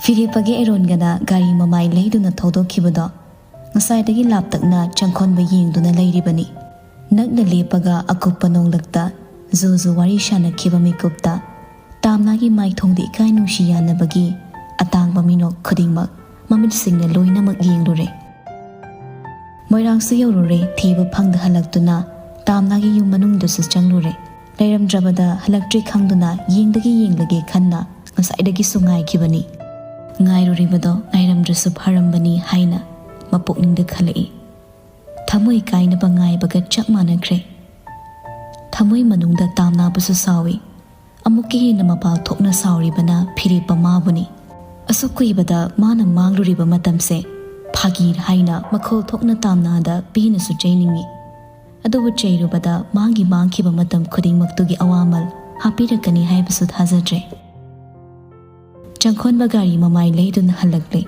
ꯐꯤꯔꯦꯞꯄꯒ ꯑꯦꯔꯣꯟꯒꯅ ꯒꯥꯔꯤ ꯃꯃꯥꯏ ꯂꯩꯗꯨꯅ ꯊꯧꯗꯣꯛꯈꯤꯕꯗꯣ ꯉꯁꯥꯏꯗꯒꯤ ꯂꯥꯞꯇꯛꯅ ꯆꯪꯈꯣꯟꯕ ꯌꯦꯡꯗꯨꯅ ꯂꯩꯔꯤꯕꯅꯤ꯫ ꯅꯛꯅ ꯂꯦꯞꯄꯒ ꯑꯀꯨꯞꯄ ꯅꯣꯡꯂꯛꯇ ꯖꯨ ꯖꯨ ꯋꯥꯔꯤ ꯁꯥꯅꯈꯤꯕ ꯃꯤꯀꯨꯞꯇ ꯇꯥꯝꯅꯥꯒꯤ ꯃꯥꯏꯊꯣꯡꯗ ꯏꯀꯥꯏ ꯅꯨꯡꯁꯤ ꯌꯥꯅꯕꯒꯤ ꯑꯇꯥꯡꯕ ꯃꯤꯅꯣꯛ ꯈꯨꯗꯤꯡꯃꯛ ꯃꯃꯤꯠꯁꯤꯡꯅ ꯂꯣꯏꯅꯃꯛ ꯌꯦꯡꯂꯨꯔꯦ꯫ ꯃꯣꯏꯔꯥꯡꯁꯨ ꯌꯧꯔꯨꯔꯦ꯫ ꯊꯤꯕ ꯐꯪꯗ ꯍꯜꯂꯛꯇꯨꯅ ꯇꯥꯝꯅꯥꯒꯤ ꯌꯨꯝ ꯃꯅꯨꯡꯗꯁꯨ ꯆꯪꯂꯨꯔꯦ꯫ ꯂꯩꯔꯝꯗ꯭ꯔꯕꯗ ꯍꯜꯂꯛꯇ꯭ꯔꯦ ꯈꯪꯗꯨꯅ ꯌꯦꯡꯗꯒꯤ ꯌꯦꯡꯂꯒꯦ ꯈꯟꯅ ꯉꯁꯥꯏꯗꯒꯤꯁꯨ ꯉꯥꯏꯈꯤꯕꯅꯤ꯫ ꯉꯥꯏꯔꯨꯔꯤꯕꯗꯣ ꯉꯥꯏꯔꯝꯗ꯭ꯔꯁꯨ ꯐꯔꯝꯕꯅꯤ ꯍꯥꯏꯅ ꯃꯄꯨꯛꯅꯤꯡꯗ ꯈꯜꯂꯛꯏ꯫ ꯊꯃꯣꯏ ꯀꯥꯏꯅꯕ ꯉꯥꯏꯕꯒ ꯆꯞ ꯃꯥꯟꯅꯈ꯭ꯔꯦ꯫ ꯊꯃꯣꯏ ꯃꯅꯨꯡꯗ ꯇꯥꯝꯅꯥꯕꯁꯨ ꯁꯥꯎꯏ꯫ ꯑꯃꯨꯛꯀ ꯍꯦꯟꯅ ꯃꯄꯥꯜ ꯊꯣꯛꯅ ꯁꯥꯎꯔꯤꯕꯅ ꯐꯤꯔꯦꯞꯄ ꯃꯥꯕꯨꯅꯤ꯫ ꯑꯁꯨꯛ ꯀꯨꯏꯕꯗ ꯃꯥꯅ ꯃꯥꯡꯂꯨꯔꯤꯕ ꯃꯇꯝꯁꯦ ꯐꯥꯒꯤ ꯍꯥꯏꯅ ꯃꯈꯣꯜ ꯊꯣꯛꯅ ꯇꯥꯝꯅꯥꯗ ꯄꯦꯟꯅꯁꯨ ꯆꯩꯅꯤꯡꯏ꯫ ꯑꯗꯨꯕꯨ ꯆꯩꯔꯨꯕꯗ ꯃꯥꯒꯤ ꯃꯥꯡꯈꯤꯕ ꯃꯇꯝ ꯈꯨꯗꯤꯡꯃꯛꯇꯨꯒꯤ ꯑꯋꯥꯃꯜ ꯍꯥꯞꯄꯤꯔꯛꯀꯅꯤ ꯍꯥꯏꯕꯁꯨ ꯊꯥꯖꯗ꯭ꯔꯦ꯫ ꯆꯪꯈꯣꯟꯕ ꯒꯥꯔꯤ ꯃꯃꯥꯏ ꯂꯩꯗꯨꯅ ꯍꯜꯂꯛꯂꯦ꯫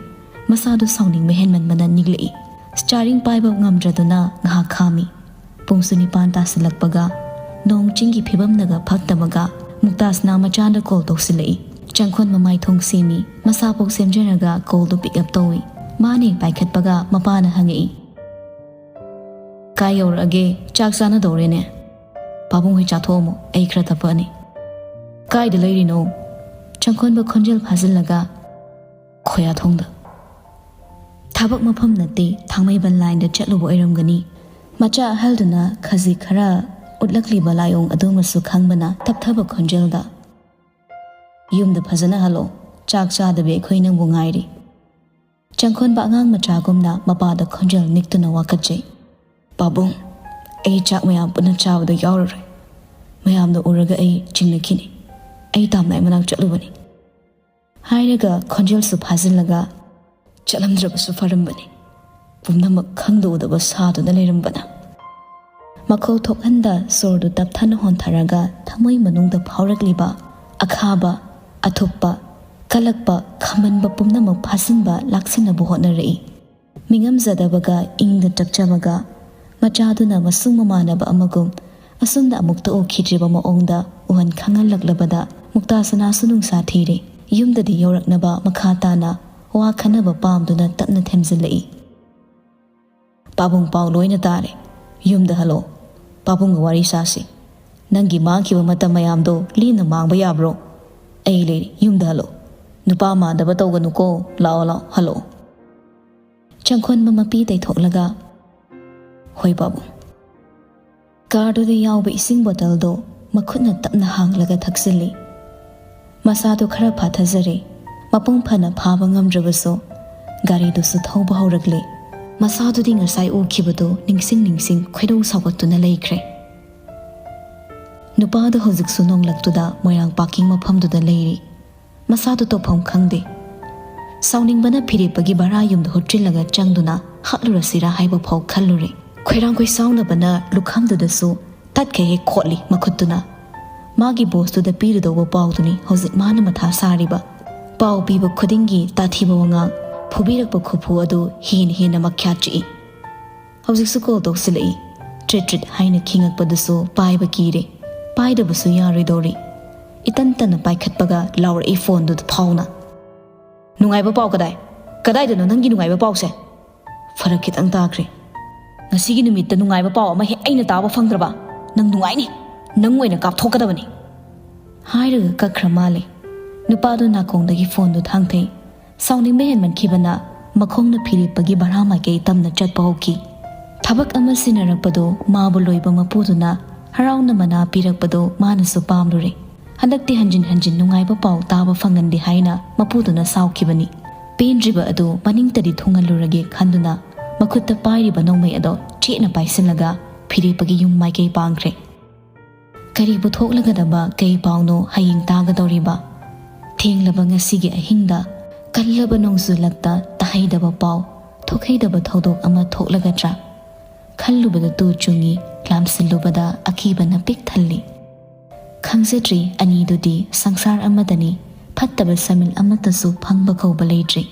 ꯃꯁꯥꯗꯨ ꯁꯥꯎꯅꯤꯡꯕ ꯍꯦꯟꯃꯟꯕꯅ ꯅꯤꯛꯂꯛꯏ꯫ ꯁ꯭ꯇꯤꯌꯥꯔꯤꯡ ꯄꯥꯏꯕ ꯉꯝꯗ꯭ꯔꯗꯨꯅ ꯉꯥꯏꯍꯥꯛ ꯈꯥꯝꯃꯤ꯫ ꯄꯨꯡꯁꯨ ꯅꯤꯄꯥꯟ ꯇꯥꯁꯤꯜꯂꯛꯄꯒ ꯅꯣꯡ ꯆꯤꯡꯒꯤ ꯐꯤꯕꯝꯅꯒ ꯐꯠꯇꯕꯒ ꯃꯨꯛꯇꯥꯖꯅ ꯃꯆꯥꯗ ꯀꯣꯜ ꯇꯧꯁꯤꯜꯂꯛꯏ꯫ ꯆꯪꯈꯣꯟ ꯃꯃꯥꯏ ꯊꯣꯡ ꯁꯦꯝꯃꯤ꯫ ꯃꯁꯥꯐꯧ ꯁꯦꯝꯖꯔꯒ ꯀꯣꯜꯗꯨ ꯄꯤꯛ ꯑꯞ ꯇꯧꯏ꯫ ꯃꯥꯅ ꯍꯦꯛ ꯄꯥꯏꯈꯠꯄꯒ ꯃꯄꯥꯅ ꯍꯪꯉꯛꯏ, "ꯀꯥꯏ ꯌꯧꯔꯛꯑꯒꯦ? ꯆꯥꯛ ꯆꯥꯅꯗꯧꯔꯦꯅꯦ꯫ ꯄꯥꯕꯨꯡ ꯍꯣꯏ ꯆꯥꯊꯣꯛꯑꯝꯃꯣ, ꯑꯩ ꯈꯔ ꯇꯞꯄꯛꯑꯅꯤ꯫" "ꯀꯥꯏꯗ ꯂꯩꯔꯤꯅꯣ?" ꯆꯪꯈꯣꯟꯕ ꯈꯣꯟꯖꯦꯜ ꯐꯥꯖꯤꯜꯂꯒ, "ꯈꯣꯌꯥꯊꯣꯡꯗ꯫" ꯊꯕꯛ ꯃꯐꯝ ꯅꯠꯇꯦ, ꯊꯥꯡꯃꯩꯕꯟ ꯂꯥꯏꯟꯗ ꯆꯠꯂꯨꯕ ꯑꯣꯏꯔꯝꯒꯅꯤ꯫ ꯃꯆꯥ ꯑꯍꯜꯗꯨꯅ ꯈꯖꯤꯛ ꯈꯔ ꯎꯠꯂꯛꯂꯤꯕ ꯂꯥꯏꯑꯣꯡ ꯑꯗꯨꯃꯁꯨ ꯈꯪꯕꯅ ꯇꯞꯊꯕ ꯈꯣꯟꯖꯦꯜꯗ, "ꯌꯨꯝꯗ ꯐꯖꯅ ꯍꯜꯂꯣ꯫ ꯆꯥꯛ ꯆꯥꯗꯕꯤ ꯑꯩꯈꯣꯏ ꯅꯪꯕꯨ ꯉꯥꯏꯔꯤ꯫" ꯆꯪꯈꯣꯟꯕ ꯑꯉꯥꯡ ꯃꯆꯥꯒꯨꯝꯅ ꯃꯄꯥꯗ ꯈꯣꯟꯖꯦꯜ ꯅꯤꯛꯇꯨꯅ ꯋꯥꯀꯠꯆꯩ꯫ "ꯄꯥꯕꯨꯡ, ꯑꯩ ꯆꯥꯛ ꯃꯌꯥꯝ ꯄꯨꯟꯅ ꯆꯥꯕꯗ ꯌꯥꯎꯔꯔꯣꯏ꯫ ꯃꯌꯥꯝꯅ ꯎꯔꯒ ꯑꯩ ꯆꯤꯡꯅꯈꯤꯅꯤ꯫ ꯑꯩ ꯇꯥꯝꯅꯥꯏ ꯃꯅꯥꯛ ꯆꯠꯂꯨꯕꯅꯤ꯫" ꯍꯥꯏꯔꯒ ꯈꯣꯟꯖꯦꯜꯁꯨ ꯐꯥꯖꯤꯜꯂꯒ, "ꯆꯠꯂꯝꯗ꯭ꯔꯕꯁꯨ ꯐꯔꯝꯕꯅꯤ, ꯄꯨꯝꯅꯃꯛ ꯈꯪꯗ ꯎꯗꯕ ꯁꯥꯗꯨꯅ ꯂꯩꯔꯝꯕꯅ꯫" ꯃꯈꯣꯜ ꯊꯣꯛꯍꯟꯗ ꯁꯣꯔꯗꯨ ꯇꯞꯊꯅ ꯍꯣꯟꯊꯔꯒ ꯊꯃꯣꯏ ꯃꯅꯨꯡꯗ ꯐꯥꯎꯔꯛꯂꯤꯕ ꯑꯈꯥꯕ, ꯑꯊꯨꯞꯄ, ꯀꯜꯂꯛꯄ, ꯈꯝꯕꯟꯕ ꯄꯨꯝꯅꯃꯛ ꯐꯥꯖꯤꯟꯕ ꯂꯥꯛꯁꯤꯟꯅꯕ ꯍꯣꯠꯅꯔꯛꯏ꯫ ꯃꯤꯉꯝꯖꯗꯕꯒ ꯏꯪꯗ ꯇꯞꯆꯕꯒ ꯃꯆꯥꯗꯨꯅ ꯃꯁꯨꯡ ꯃꯃꯥꯟꯅꯕ ꯑꯃꯒꯨꯝ ꯑꯁꯨꯝꯅ ꯑꯃꯨꯛꯇ ꯎꯈꯤꯗ꯭ꯔꯤꯕ ꯃꯑꯣꯡꯗ ꯎꯍꯟ ꯈꯪꯍꯜꯂꯛꯂꯕꯗ ꯃꯨꯛꯇꯥꯁꯅꯥꯁꯨ ꯅꯨꯡꯁꯥ ꯊꯤꯔꯦ꯫ ꯌꯨꯝꯗꯗꯤ ꯌꯧꯔꯛꯅꯕ ꯃꯈꯥ ꯇꯥꯅ ꯋꯥ ꯈꯟꯅꯕ ꯄꯥꯝꯗꯨꯅ ꯇꯞꯅ ꯊꯦꯝꯖꯤꯜꯂꯛꯏ꯫ "ꯄꯥꯕꯨꯡ, ꯄꯥꯎ ꯂꯣꯏꯅ ꯇꯥꯔꯦ꯫ ꯌꯨꯝꯗ ꯍꯜꯂꯣ꯫ ꯄꯥꯕꯨꯡꯒ ꯋꯥꯔꯤ ꯁꯥꯁꯤ꯫ ꯅꯪꯒꯤ ꯃꯥꯡꯈꯤꯕ ꯃꯇꯝ ꯃꯌꯥꯝꯗꯣ ꯂꯦꯝꯅ ꯃꯥꯡꯕ ꯌꯥꯕ꯭ꯔꯣ? ꯑꯩ ꯂꯩꯔꯤ, ꯌꯨꯝꯗ ꯍꯜꯂꯣ꯫ ꯅꯨꯄꯥ ꯃꯥꯟꯗꯕ ꯇꯧꯒꯅꯨꯀꯣ꯫ ꯂꯥꯛꯑꯣ, ꯂꯥꯛꯑꯣ, ꯍꯜꯂꯣ꯫" ꯆꯪꯈꯣꯟꯕ ꯃꯄꯤ ꯇꯩꯊꯣꯛꯂꯒ, "ꯍꯣꯏ ꯄꯥꯕꯨꯡ꯫" ꯀꯥꯔꯗꯨꯗ ꯌꯥꯎꯕ ꯏꯁꯤꯡ ꯕꯣꯇꯜꯗꯣ ꯃꯈꯨꯠꯅ ꯇꯞꯅ ꯍꯥꯡꯂꯒ ꯊꯛꯆꯤꯜꯂꯤ꯫ ꯃꯁꯥꯗꯣ ꯈꯔ ꯐꯥꯊꯖꯔꯦ꯫ ꯃꯄꯨꯡ ꯐꯥꯅ ꯐꯥꯕ ꯉꯝꯗ꯭ꯔꯕꯁꯨ ꯒꯥꯔꯤꯗꯨꯁꯨ ꯊꯧꯕ ꯍꯧꯔꯛꯂꯦ꯫ ꯃꯁꯥꯗꯨꯗꯤ ꯉꯁꯥꯏ ꯎꯈꯤꯕꯗꯣ ꯅꯤꯡꯁꯤꯡ ꯅꯤꯡꯁꯤꯡ ꯈꯣꯏꯗꯧ ꯁꯥꯎꯒꯠꯇꯨꯅ ꯂꯩꯈ꯭ꯔꯦ꯫ ꯅꯨꯄꯥꯗꯣ ꯍꯧꯖꯤꯛꯁꯨ ꯅꯣꯡꯂꯛꯇꯨꯗ ꯃꯣꯏꯔꯥꯡ ꯄꯥꯔꯀꯤꯡ ꯃꯐꯝꯗꯨꯗ ꯂꯩꯔꯤ꯫ ꯃꯁꯥꯗꯨ ꯇꯧꯐꯝ ꯈꯪꯗꯦ꯫ ꯁꯥꯎꯅꯤꯡꯕꯅ ꯐꯤꯔꯦꯞꯄꯒꯤ ꯚꯔꯥ ꯌꯨꯝꯗ ꯍꯨꯠꯆꯤꯜꯂꯒ ꯆꯪꯗꯨꯅ ꯍꯥꯠꯂꯨꯔꯁꯤꯔꯥ ꯍꯥꯏꯕ ꯐꯥꯎ ꯈꯜꯂꯨꯔꯦ꯫ ꯈꯣꯏꯔꯥꯡ ꯈꯣꯏꯁꯥꯎꯅꯕꯅ ꯂꯨꯈꯝꯗꯨꯗꯁꯨ ꯇꯠꯈꯩ ꯍꯦꯛ ꯈꯣꯠꯂꯤ ꯃꯈꯨꯠꯇꯨꯅ꯫ ꯃꯥꯒꯤ ꯕꯣꯁꯇꯨꯗ ꯄꯤꯔꯨꯗꯧꯕ ꯄꯥꯎꯗꯨꯅꯤ ꯍꯧꯖꯤꯛ ꯃꯥꯅ ꯃꯊꯥ ꯁꯥꯔꯤꯕ꯫ ꯄꯥꯎ ꯄꯤꯕ ꯈꯨꯗꯤꯡꯒꯤ ꯇꯥꯊꯤꯕ ꯋꯥꯉꯥꯡ, ꯐꯨꯕꯤꯔꯛꯄ ꯈꯨꯐꯨ ꯑꯗꯨ ꯍꯦꯟꯅ ꯍꯦꯟꯅ ꯃꯈ꯭ꯌꯥꯠ ꯆꯤꯛꯏ꯫ ꯍꯧꯖꯤꯛꯁꯨ ꯀꯣꯜ ꯇꯧꯁꯤꯜꯂꯛꯏ꯫ ꯇ꯭ꯔꯤꯠ ꯇ꯭ꯔꯤꯠ ꯍꯥꯏꯅ ꯈꯤꯡꯉꯛꯄꯗꯨꯁꯨ ꯄꯥꯏꯕ ꯀꯤꯔꯦ꯫ ꯄꯥꯏꯗꯕꯁꯨ ꯌꯥꯔꯣꯏꯗꯧꯔꯤ꯫ ꯏꯇꯟ ꯇꯟꯅ ꯄꯥꯏꯈꯠꯄꯒ ꯂꯥꯎꯔꯛꯏ ꯐꯣꯟꯗꯨ ꯊꯥꯎꯅ꯫ "ꯅꯨꯡꯉꯥꯏꯕ ꯄꯥꯎ ꯀꯗꯥꯏ? ꯀꯗꯥꯏꯗꯅꯣ ꯅꯪꯒꯤ ꯅꯨꯡꯉꯥꯏꯕ ꯄꯥꯎꯁꯦ?" ꯐꯔꯛ ꯈꯤꯇꯪ ꯇꯥꯈ꯭ꯔꯦ꯫ "ꯉꯁꯤꯒꯤ ꯅꯨꯃꯤꯠꯇ ꯅꯨꯡꯉꯥꯏꯕ ꯄꯥꯎ ꯑꯃ ꯍꯦꯛ ꯑꯩꯅ ꯇꯥꯕ ꯐꯪꯗ꯭ꯔꯕ? ꯅꯪ ꯅꯨꯡꯉꯥꯏꯅꯤ, ꯅꯪ ꯑꯣꯏꯅ ꯀꯥꯞꯊꯣꯛꯀꯗꯕꯅꯤ," ꯍꯥꯏꯔꯒ ꯀꯛꯈ꯭ꯔ ꯃꯥꯜꯂꯦ꯫ ꯅꯨꯄꯥꯗꯨ ꯅꯥꯀꯣꯡꯗꯒꯤ ꯐꯣꯟꯗꯨ ꯊꯥꯡꯊꯩ꯫ ꯁꯥꯎꯅꯤꯡꯕ ꯍꯦꯟꯃꯟꯈꯤꯕꯅ ꯃꯈꯣꯡꯅ ꯐꯤꯔꯦꯞꯄꯒꯤ ꯚꯔꯥ ꯃꯥꯏꯀꯩ ꯇꯝꯅ ꯆꯠꯄ ꯍꯧꯈꯤ꯫ ꯊꯕꯛ ꯑꯃ ꯁꯤꯟꯅꯔꯛꯄꯗꯨ ꯃꯥꯕꯨ ꯂꯣꯏꯕ ꯃꯄꯨꯗꯨꯅ ꯍꯔꯥꯎꯅ ꯃꯅꯥ ꯄꯤꯔꯛꯄꯗꯨ ꯃꯥꯅꯁꯨ ꯄꯥꯝꯂꯨꯔꯦ꯫ ꯍꯟꯗꯛꯇꯤ ꯍꯟꯖꯤꯟ ꯍꯟꯖꯤꯟ ꯅꯨꯡꯉꯥꯏꯕ ꯄꯥꯎ ꯇꯥꯕ ꯐꯪꯍꯟꯗꯦ ꯍꯥꯏꯅ ꯃꯄꯨꯗꯨꯅ ꯁꯥꯎꯈꯤꯕꯅꯤ꯫ ꯄꯦꯟꯗ꯭ꯔꯤꯕ ꯑꯗꯨ ꯃꯅꯤꯡꯇꯗꯤ ꯊꯨꯡꯍꯜꯂꯨꯔꯒꯦ ꯈꯟꯗꯨꯅ ꯃꯈꯨꯠꯇ ꯄꯥꯏꯔꯤꯕ ꯅꯣꯡꯃꯩ ꯑꯗꯣ ꯆꯦꯠꯅ ꯄꯥꯏꯁꯤꯜꯂꯒ ꯐꯤꯔꯦꯞꯄꯒꯤ ꯌꯨꯝ ꯃꯥꯏꯀꯩ ꯄꯥꯡꯈ꯭ꯔꯦ꯫ ꯀꯔꯤꯕꯨ ꯊꯣꯛꯂꯒꯗꯕ ꯀꯩ ꯄꯥꯎꯅꯣ ꯍꯌꯦꯡ ꯇꯥꯒꯗꯧꯔꯤꯕ? ꯊꯦꯡꯂꯕ ꯉꯁꯤꯒꯤ ꯑꯍꯤꯡꯗ ꯀꯜꯂꯕ ꯅꯣꯡꯖꯨ ꯂꯛꯇ ꯇꯥꯍꯩꯗꯕ ꯄꯥꯎ, ꯊꯣꯛꯍꯩꯗꯕ ꯊꯧꯗꯣꯛ ꯑꯃ ꯊꯣꯛꯂꯒꯗ꯭ꯔꯥ? ꯈꯜꯂꯨꯕꯗ ꯇꯨ ꯆꯨꯡꯏ, ꯂꯥꯝꯁꯤꯜꯂꯨꯕꯗ ꯑꯀꯤꯕꯅ ꯄꯤꯛ ꯊꯜꯂꯤ꯫ ꯈꯪꯖꯗ꯭ꯔꯤ ꯑꯅꯤꯗꯨꯗꯤ ꯁꯪꯁꯥꯔ ꯑꯃꯗꯅꯤ, ꯐꯠꯇꯕ ꯁꯃꯤꯜ ꯑꯃꯠꯇꯁꯨ ꯐꯪꯕ ꯀꯧꯕ ꯂꯩꯇ꯭ꯔꯤ꯫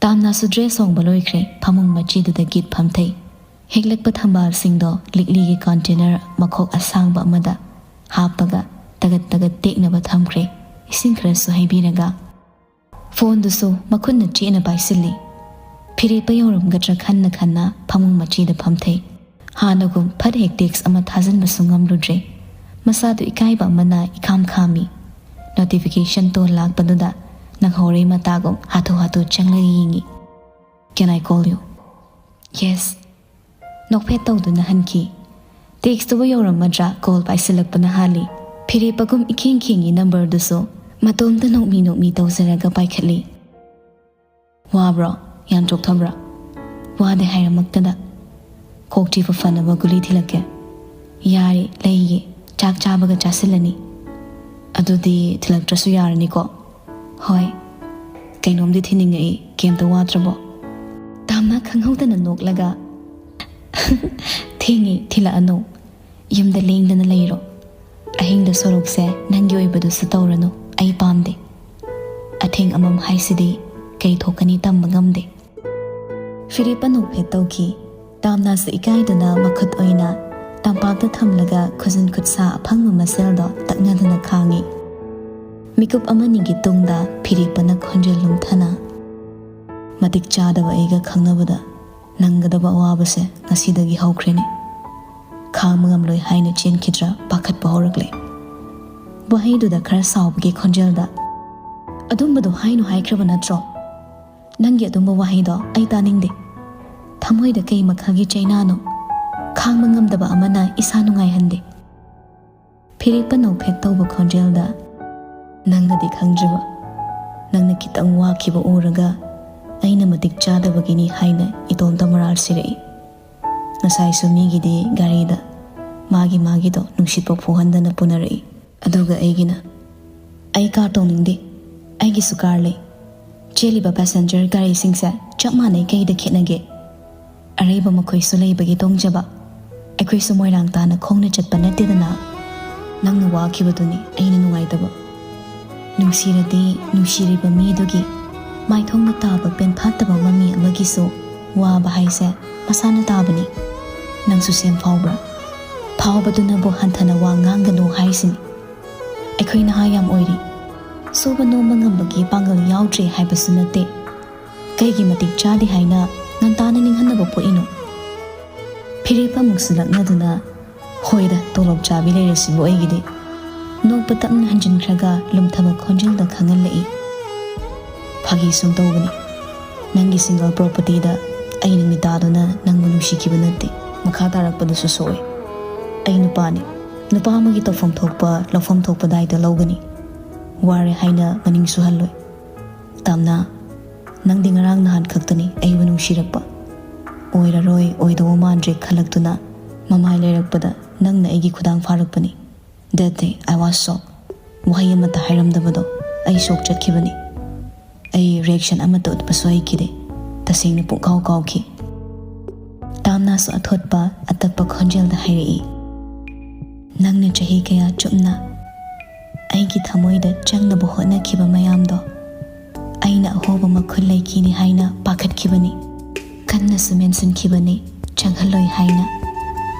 ꯇꯥꯝꯅꯥꯁꯨ ꯗ꯭ꯔꯦꯁ ꯍꯣꯡꯕ ꯂꯣꯏꯈ꯭ꯔꯦ, ꯐꯃꯨꯡ ꯃꯆꯤꯗꯨꯗ ꯒꯤꯠ ꯐꯝꯊꯩ꯫ ꯍꯦꯛꯂꯛꯄ ꯊꯝꯕꯥꯜꯁꯤꯡꯗꯣ ꯂꯤꯛꯂꯤꯒꯤ ꯀꯟꯇꯦꯅꯔ ꯃꯈꯣꯛ ꯑꯁꯥꯡꯕ ꯑꯃꯗ ꯍꯥꯞꯄꯒ ꯇꯒꯠ ꯇꯒꯠ ꯇꯦꯛꯅꯕ ꯊꯝꯈ꯭ꯔꯦ, ꯏꯁꯤꯡ ꯈꯔꯁꯨ ꯍꯩꯕꯤꯔꯒ꯫ ꯐꯣꯟꯗꯨꯁꯨ ꯃꯈꯨꯠꯅ ꯆꯦꯠꯅ ꯄꯥꯏꯁꯤꯜꯂꯤ꯫ ꯐꯤꯔꯦꯞꯄ ꯌꯧꯔꯝꯒꯗ꯭ꯔꯥ ꯈꯟꯅ ꯈꯟꯅ ꯐꯃꯨꯡ ꯃꯆꯤꯗ ꯐꯝꯊꯩ꯫ ꯍꯥꯟꯅꯒꯨꯝ ꯐꯠ ꯍꯦꯛ ꯇꯦꯛꯁ ꯑꯃ ꯊꯥꯖꯤꯟꯕꯁꯨ ꯉꯝꯂꯨꯗ꯭ꯔꯦ꯫ ꯃꯁꯥꯗꯨ ꯏꯀꯥꯏꯕ ꯑꯃꯅ ꯏꯈꯥꯝ ꯈꯥꯝꯃꯤ꯫ ꯅꯣꯇꯤꯐꯤꯀꯦꯁꯟ ꯇꯣꯟ ꯂꯥꯛꯄꯗꯨꯗ ꯅꯪꯍꯧꯔꯦ ꯃꯇꯥꯒꯨꯝ ꯍꯥꯊꯨ ꯍꯥꯊꯨ ꯆꯪꯂꯒ ꯌꯦꯡꯉꯤ꯫ "Can I call you?" "Yes." ꯅꯣꯛꯐꯦꯠ ꯇꯧꯗꯨꯅ ꯍꯟꯈꯤ꯫ ꯇꯦꯛꯁꯇꯨꯕꯨ ꯌꯧꯔꯝꯃꯗ꯭ꯔꯥ ꯀꯣꯜ ꯄꯥꯏꯁꯤꯜꯂꯛꯄꯅ ꯍꯥꯜꯂꯤ꯫ ꯐꯤꯔꯦꯞꯄꯒꯨꯝ ꯏꯈꯦꯡ ꯈꯦꯡꯉꯤ ꯅꯝꯕꯔꯗꯨꯁꯨ꯫ ꯃꯇꯣꯝꯇ ꯅꯣꯛꯃꯤ ꯅꯣꯛꯃꯤ ꯇꯧꯖꯔꯒ ꯄꯥꯏꯈꯠꯂꯤ꯫ "ꯋꯥꯕ꯭ꯔꯣ? ꯌꯥꯝ ꯆꯣꯛꯊꯕ꯭ꯔꯥ?" "ꯋꯥꯗꯦ ꯍꯥꯏꯔꯃꯛꯇꯗ꯫ ꯀꯣꯛ ꯆꯤꯛꯄ ꯐꯅꯕ ꯒꯨꯂꯤ ꯊꯤꯜꯂꯛꯀꯦ?" "ꯌꯥꯔꯦ, ꯂꯩꯌꯦ꯫ ꯆꯥꯛ ꯆꯥꯕꯒ ꯆꯥꯁꯤꯜꯂꯅꯤ꯫" "ꯑꯗꯨꯗꯤ ꯊꯤꯜꯂꯛꯇ꯭ꯔꯁꯨ ꯌꯥꯔꯅꯤꯀꯣ?" "ꯍꯣꯏ꯫ ꯀꯩꯅꯣꯝꯗꯤ ꯊꯤꯅꯤꯡꯉꯛꯏ, ꯀꯩꯝꯇ ꯋꯥꯠꯇ꯭ꯔꯕꯣ?" ꯇꯥꯝꯅ ꯈꯪꯍꯧꯗꯅ ꯅꯣꯛꯂꯒ, "ꯊꯦꯡꯉꯦ, ꯊꯤꯜꯂꯛꯑꯅꯨ꯫ ꯌꯨꯝꯗ ꯂꯦꯡꯗꯅ ꯂꯩꯔꯣ꯫ ꯑꯍꯤꯡꯗ ꯁꯣꯔꯣꯛꯁꯦ ꯅꯪꯒꯤ ꯑꯣꯏꯕꯗꯨꯁꯨ ꯇꯧꯔꯅꯨ, ꯑꯩ ꯄꯥꯝꯗꯦ꯫ ꯑꯊꯦꯡ ꯑꯃꯝ ꯍꯥꯏꯁꯤꯗꯤ ꯀꯩ ꯊꯣꯛꯀꯅꯤ ꯇꯝꯕ ꯉꯝꯗꯦ꯫" ꯐꯤꯔꯦꯞꯄ ꯅꯣꯛꯐꯦꯠ ꯇꯧꯈꯤ꯫ ꯇꯥꯝꯅꯥꯁꯨ ꯏꯀꯥꯏꯗꯨꯅ ꯃꯈꯨꯠ ꯑꯣꯏꯅ ꯇꯝꯄꯥꯛꯇ ꯊꯝꯂꯒ ꯈꯨꯖꯤꯟ ꯈꯨꯠꯁꯥ ꯑꯐꯪꯕ ꯃꯁꯦꯜꯗꯣ ꯇꯛꯅꯗꯨꯅ ꯈꯥꯡꯉꯤ꯫ ꯃꯤꯀꯨꯞ ꯑꯃꯅꯤꯒꯤ ꯇꯨꯡꯗ ꯐꯤꯔꯦꯞꯄꯅ ꯈꯣꯟꯖꯦꯜ ꯂꯨꯝꯊꯅ, "ꯃꯇꯤꯛ ꯆꯥꯗꯕ ꯑꯩꯒ ꯈꯪꯅꯕꯗ ꯅꯪꯒꯗꯕ ꯑꯋꯥꯕꯁꯦ ꯉꯁꯤꯗꯒꯤ ꯍꯧꯈ꯭ꯔꯦꯅꯦ꯫ ꯈꯥꯡꯕ ꯉꯝꯂꯣꯏ ꯍꯥꯏꯅ ꯆꯦꯟꯈꯤꯗ꯭ꯔꯥ ꯄꯥꯈꯠꯄ ꯍꯧꯔꯛꯂꯦ꯫" ꯋꯥꯍꯩꯗꯨꯗ ꯈꯔ ꯁꯥꯎꯕꯒꯤ ꯈꯣꯟꯖꯦꯜꯗ, "ꯑꯗꯨꯝꯕꯗꯣ ꯍꯥꯏꯅꯨ ꯍꯥꯏꯈ꯭ꯔꯕ ꯅꯠꯇ꯭ꯔꯣ? ꯅꯪꯒꯤ ꯑꯗꯨꯝꯕ ꯋꯥꯍꯩꯗꯣ ꯑꯩ ꯇꯥꯅꯤꯡꯗꯦ꯫ ꯊꯃꯣꯏꯗ ꯀꯩ ꯃꯈꯜꯒꯤ ꯆꯩꯅꯥꯅꯣ? ꯈꯥꯡꯕ ꯉꯝꯗꯕ ꯑꯃꯅ ꯏꯁꯥ ꯅꯨꯡꯉꯥꯏꯍꯟꯗꯦ꯫" ꯐꯤꯔꯦꯞꯄ ꯅꯣꯛꯐꯦꯠ ꯇꯧꯕ ꯈꯣꯟꯖꯦꯜꯗ, "ꯅꯪꯅꯗꯤ ꯈꯪꯗ꯭ꯔꯤꯕ, ꯅꯪꯅ ꯈꯤꯇꯪ ꯋꯥꯈꯤꯕ ꯎꯔꯒ ꯑꯩꯅ ꯃꯇꯤꯛ ꯆꯥꯗꯕꯒꯤꯅꯤ ꯍꯥꯏꯅ ꯏꯇꯣꯝꯇ ꯃꯔꯥꯜ ꯁꯤꯔꯛꯏ꯫ ꯉꯁꯥꯏꯁꯨ ꯃꯤꯒꯤꯗꯤ ꯒꯥꯔꯤꯗ ꯃꯥꯒꯤ ꯃꯥꯒꯤꯗꯣ ꯅꯨꯡꯁꯤꯠꯄ ꯐꯨꯍꯟꯗꯅ ꯄꯨꯅꯔꯛꯏ, ꯑꯗꯨꯒ ꯑꯩꯒꯤꯅ, ꯑꯩ ꯀꯥꯔ ꯇꯣꯡꯅꯤꯡꯗꯦ, ꯑꯩꯒꯤꯁꯨ ꯀꯥꯔ ꯂꯩ꯫ ꯆꯦꯜꯂꯤꯕ ꯄꯦꯁꯦꯟꯖꯔ ꯒꯥꯔꯤꯁꯤꯡꯁꯦ ꯆꯞ ꯃꯥꯟꯅꯩ, ꯀꯩꯗ ꯈꯦꯠꯅꯒꯦ? ꯑꯔꯩꯕ ꯃꯈꯣꯏꯁꯨ ꯂꯩꯕꯒꯤ ꯇꯣꯡꯖꯕ, ꯑꯩꯈꯣꯏꯁꯨ ꯃꯣꯏꯔꯥꯡ ꯇꯥꯅ ꯈꯣꯡꯅ ꯆꯠꯄ ꯅꯠꯇꯦꯗꯅ꯫ ꯅꯪꯅ ꯋꯥꯈꯤꯕꯗꯨꯅꯤ ꯑꯩꯅ ꯅꯨꯡꯉꯥꯏꯇꯕ꯫ ꯅꯨꯡꯁꯤꯔꯗꯤ ꯅꯨꯡꯁꯤꯔꯤꯕ ꯃꯤꯗꯨꯒꯤ ꯃꯥꯏꯊꯣꯡꯗ ꯇꯥꯕ ꯄꯦꯟꯐꯥꯠꯇꯕ ꯃꯃꯤ ꯑꯃꯒꯤꯁꯨ ꯋꯥꯕ ꯍꯥꯏꯁꯦ ꯃꯁꯥꯅ ꯇꯥꯕꯅꯤ꯫ ꯅꯪꯁꯨ ꯁꯦꯝ ꯐꯥꯎꯕ꯭ꯔꯥ? ꯐꯥꯎꯕꯗꯨꯅꯕꯨ ꯍꯟꯊꯅ ꯋꯥ ꯉꯥꯡꯒꯅꯨ ꯍꯥꯏꯁꯤꯅꯤ꯫ ꯑꯩꯈꯣꯏ ꯅꯍꯥ ꯌꯥꯝ ꯑꯣꯏꯔꯤ꯫ ꯁꯨꯕ ꯅꯣꯝꯕ ꯉꯝꯕꯒꯤ ꯄꯥꯡꯒꯜ ꯌꯥꯎꯗ꯭ꯔꯦ ꯍꯥꯏꯕꯁꯨ ꯅꯠꯇꯦ꯫ ꯀꯩꯒꯤ ꯃꯇꯤꯛ ꯆꯥꯗꯦ ꯍꯥꯏꯅ ꯉꯟꯇꯥꯅ ꯅꯤꯡꯍꯟꯅꯕ ꯄꯣꯛꯏꯅꯣ?" ꯐꯤꯔꯦꯞꯄ ꯑꯃꯨꯛꯁꯨ ꯂꯛꯅꯗꯨꯅ, "ꯍꯣꯏꯗ, ꯇꯣꯂꯣꯞ ꯆꯥꯕꯤ ꯂꯩꯔꯁꯤꯕꯨ ꯑꯩꯒꯤꯗꯤ꯫" ꯅꯣꯛꯄ ꯇꯞꯅ ꯍꯟꯖꯤꯟꯈ꯭ꯔꯒ ꯂꯨꯝꯊꯕ ꯈꯣꯟꯖꯦꯜꯗ ꯈꯪꯍꯜꯂꯛꯏ, "ꯐꯥꯒꯤ ꯁꯨꯝ ꯇꯧꯕꯅꯤ꯫ ꯅꯪꯒꯤ ꯁꯤꯡꯒꯜ ꯄ꯭ꯔꯣꯄꯔꯇꯤꯗ ꯑꯩꯅ ꯃꯤꯇꯥꯗꯨꯅ ꯅꯪꯕꯨ ꯅꯨꯡꯁꯤꯈꯤꯕ ꯅꯠꯇꯦ꯫ ꯃꯈꯥ ꯇꯥꯔꯛꯄꯗꯁꯨ ꯁꯣꯛꯑꯣꯏ꯫ ꯑꯩ ꯅꯨꯄꯥꯅꯤ꯫ ꯅꯨꯄꯥ ꯑꯃꯒꯤ ꯇꯧꯐꯝ ꯊꯣꯛꯄ, ꯂꯧꯐꯝ ꯊꯣꯛꯄ ꯗꯥꯏꯇ ꯂꯧꯒꯅꯤ꯫ ꯋꯥꯔꯦ ꯍꯥꯏꯅ ꯃꯅꯤꯡ ꯁꯨꯍꯜꯂꯣꯏ꯫ ꯇꯥꯝꯅꯥ, ꯅꯪꯗꯤ ꯉꯔꯥꯡ ꯅꯍꯥꯟ ꯈꯛꯇꯅꯤ ꯑꯩꯕꯨ ꯅꯨꯡꯁꯤꯔꯛꯄ꯫ ꯑꯣꯏꯔꯔꯣꯏ, ꯑꯣꯏꯗꯧꯕ ꯃꯥꯟꯗ꯭ꯔꯦ ꯈꯜꯂꯛꯇꯨꯅ ꯃꯃꯥꯏ ꯂꯩꯔꯛꯄꯗ ꯅꯪꯅ ꯑꯩꯒꯤ ꯈꯨꯗꯥꯡ ꯐꯥꯔꯛꯄꯅꯤ꯫ That day I was shocked꯫ ꯋꯥꯍꯩ ꯑꯃꯠꯇ ꯍꯥꯏꯔꯝꯗꯕꯗꯣ ꯑꯩ ꯁꯣꯛ ꯆꯠꯈꯤꯕꯅꯤ꯫ ꯑꯩ ꯔꯤꯌꯦꯛꯁꯟ ꯑꯃꯠꯇ ꯎꯠꯄꯁꯨ ꯍꯩꯈꯤꯗꯦ꯫ ꯇꯁꯦꯡꯅ ꯄꯨꯡꯀꯥꯎ ꯀꯥꯎꯈꯤ꯫ ꯇꯥꯝꯅꯥꯁꯨ ꯑꯊꯣꯠꯄ, ꯑꯇꯞꯄ ꯈꯣꯟꯖꯦꯜꯗ ꯍꯥꯏꯔꯛꯏ, "ꯅꯪꯅ ꯆꯍꯤ ꯀꯌꯥ ꯆꯨꯞꯅ ꯑꯩꯒꯤ ꯊꯃꯣꯏꯗ ꯆꯪꯅꯕ ꯍꯣꯠꯅꯈꯤꯕ ꯃꯌꯥꯝꯗꯣ ꯑꯩꯅ ꯑꯍꯣꯕ ꯃꯈꯨꯜ ꯂꯩꯈꯤꯅꯤ ꯍꯥꯏꯅ ꯄꯥꯈꯠꯈꯤꯕꯅꯤ꯫ ꯀꯟꯅꯁꯨ ꯃꯦꯟꯁꯤꯟꯈꯤꯕꯅꯤ, ꯆꯪꯍꯜꯂꯣꯏ ꯍꯥꯏꯅ꯫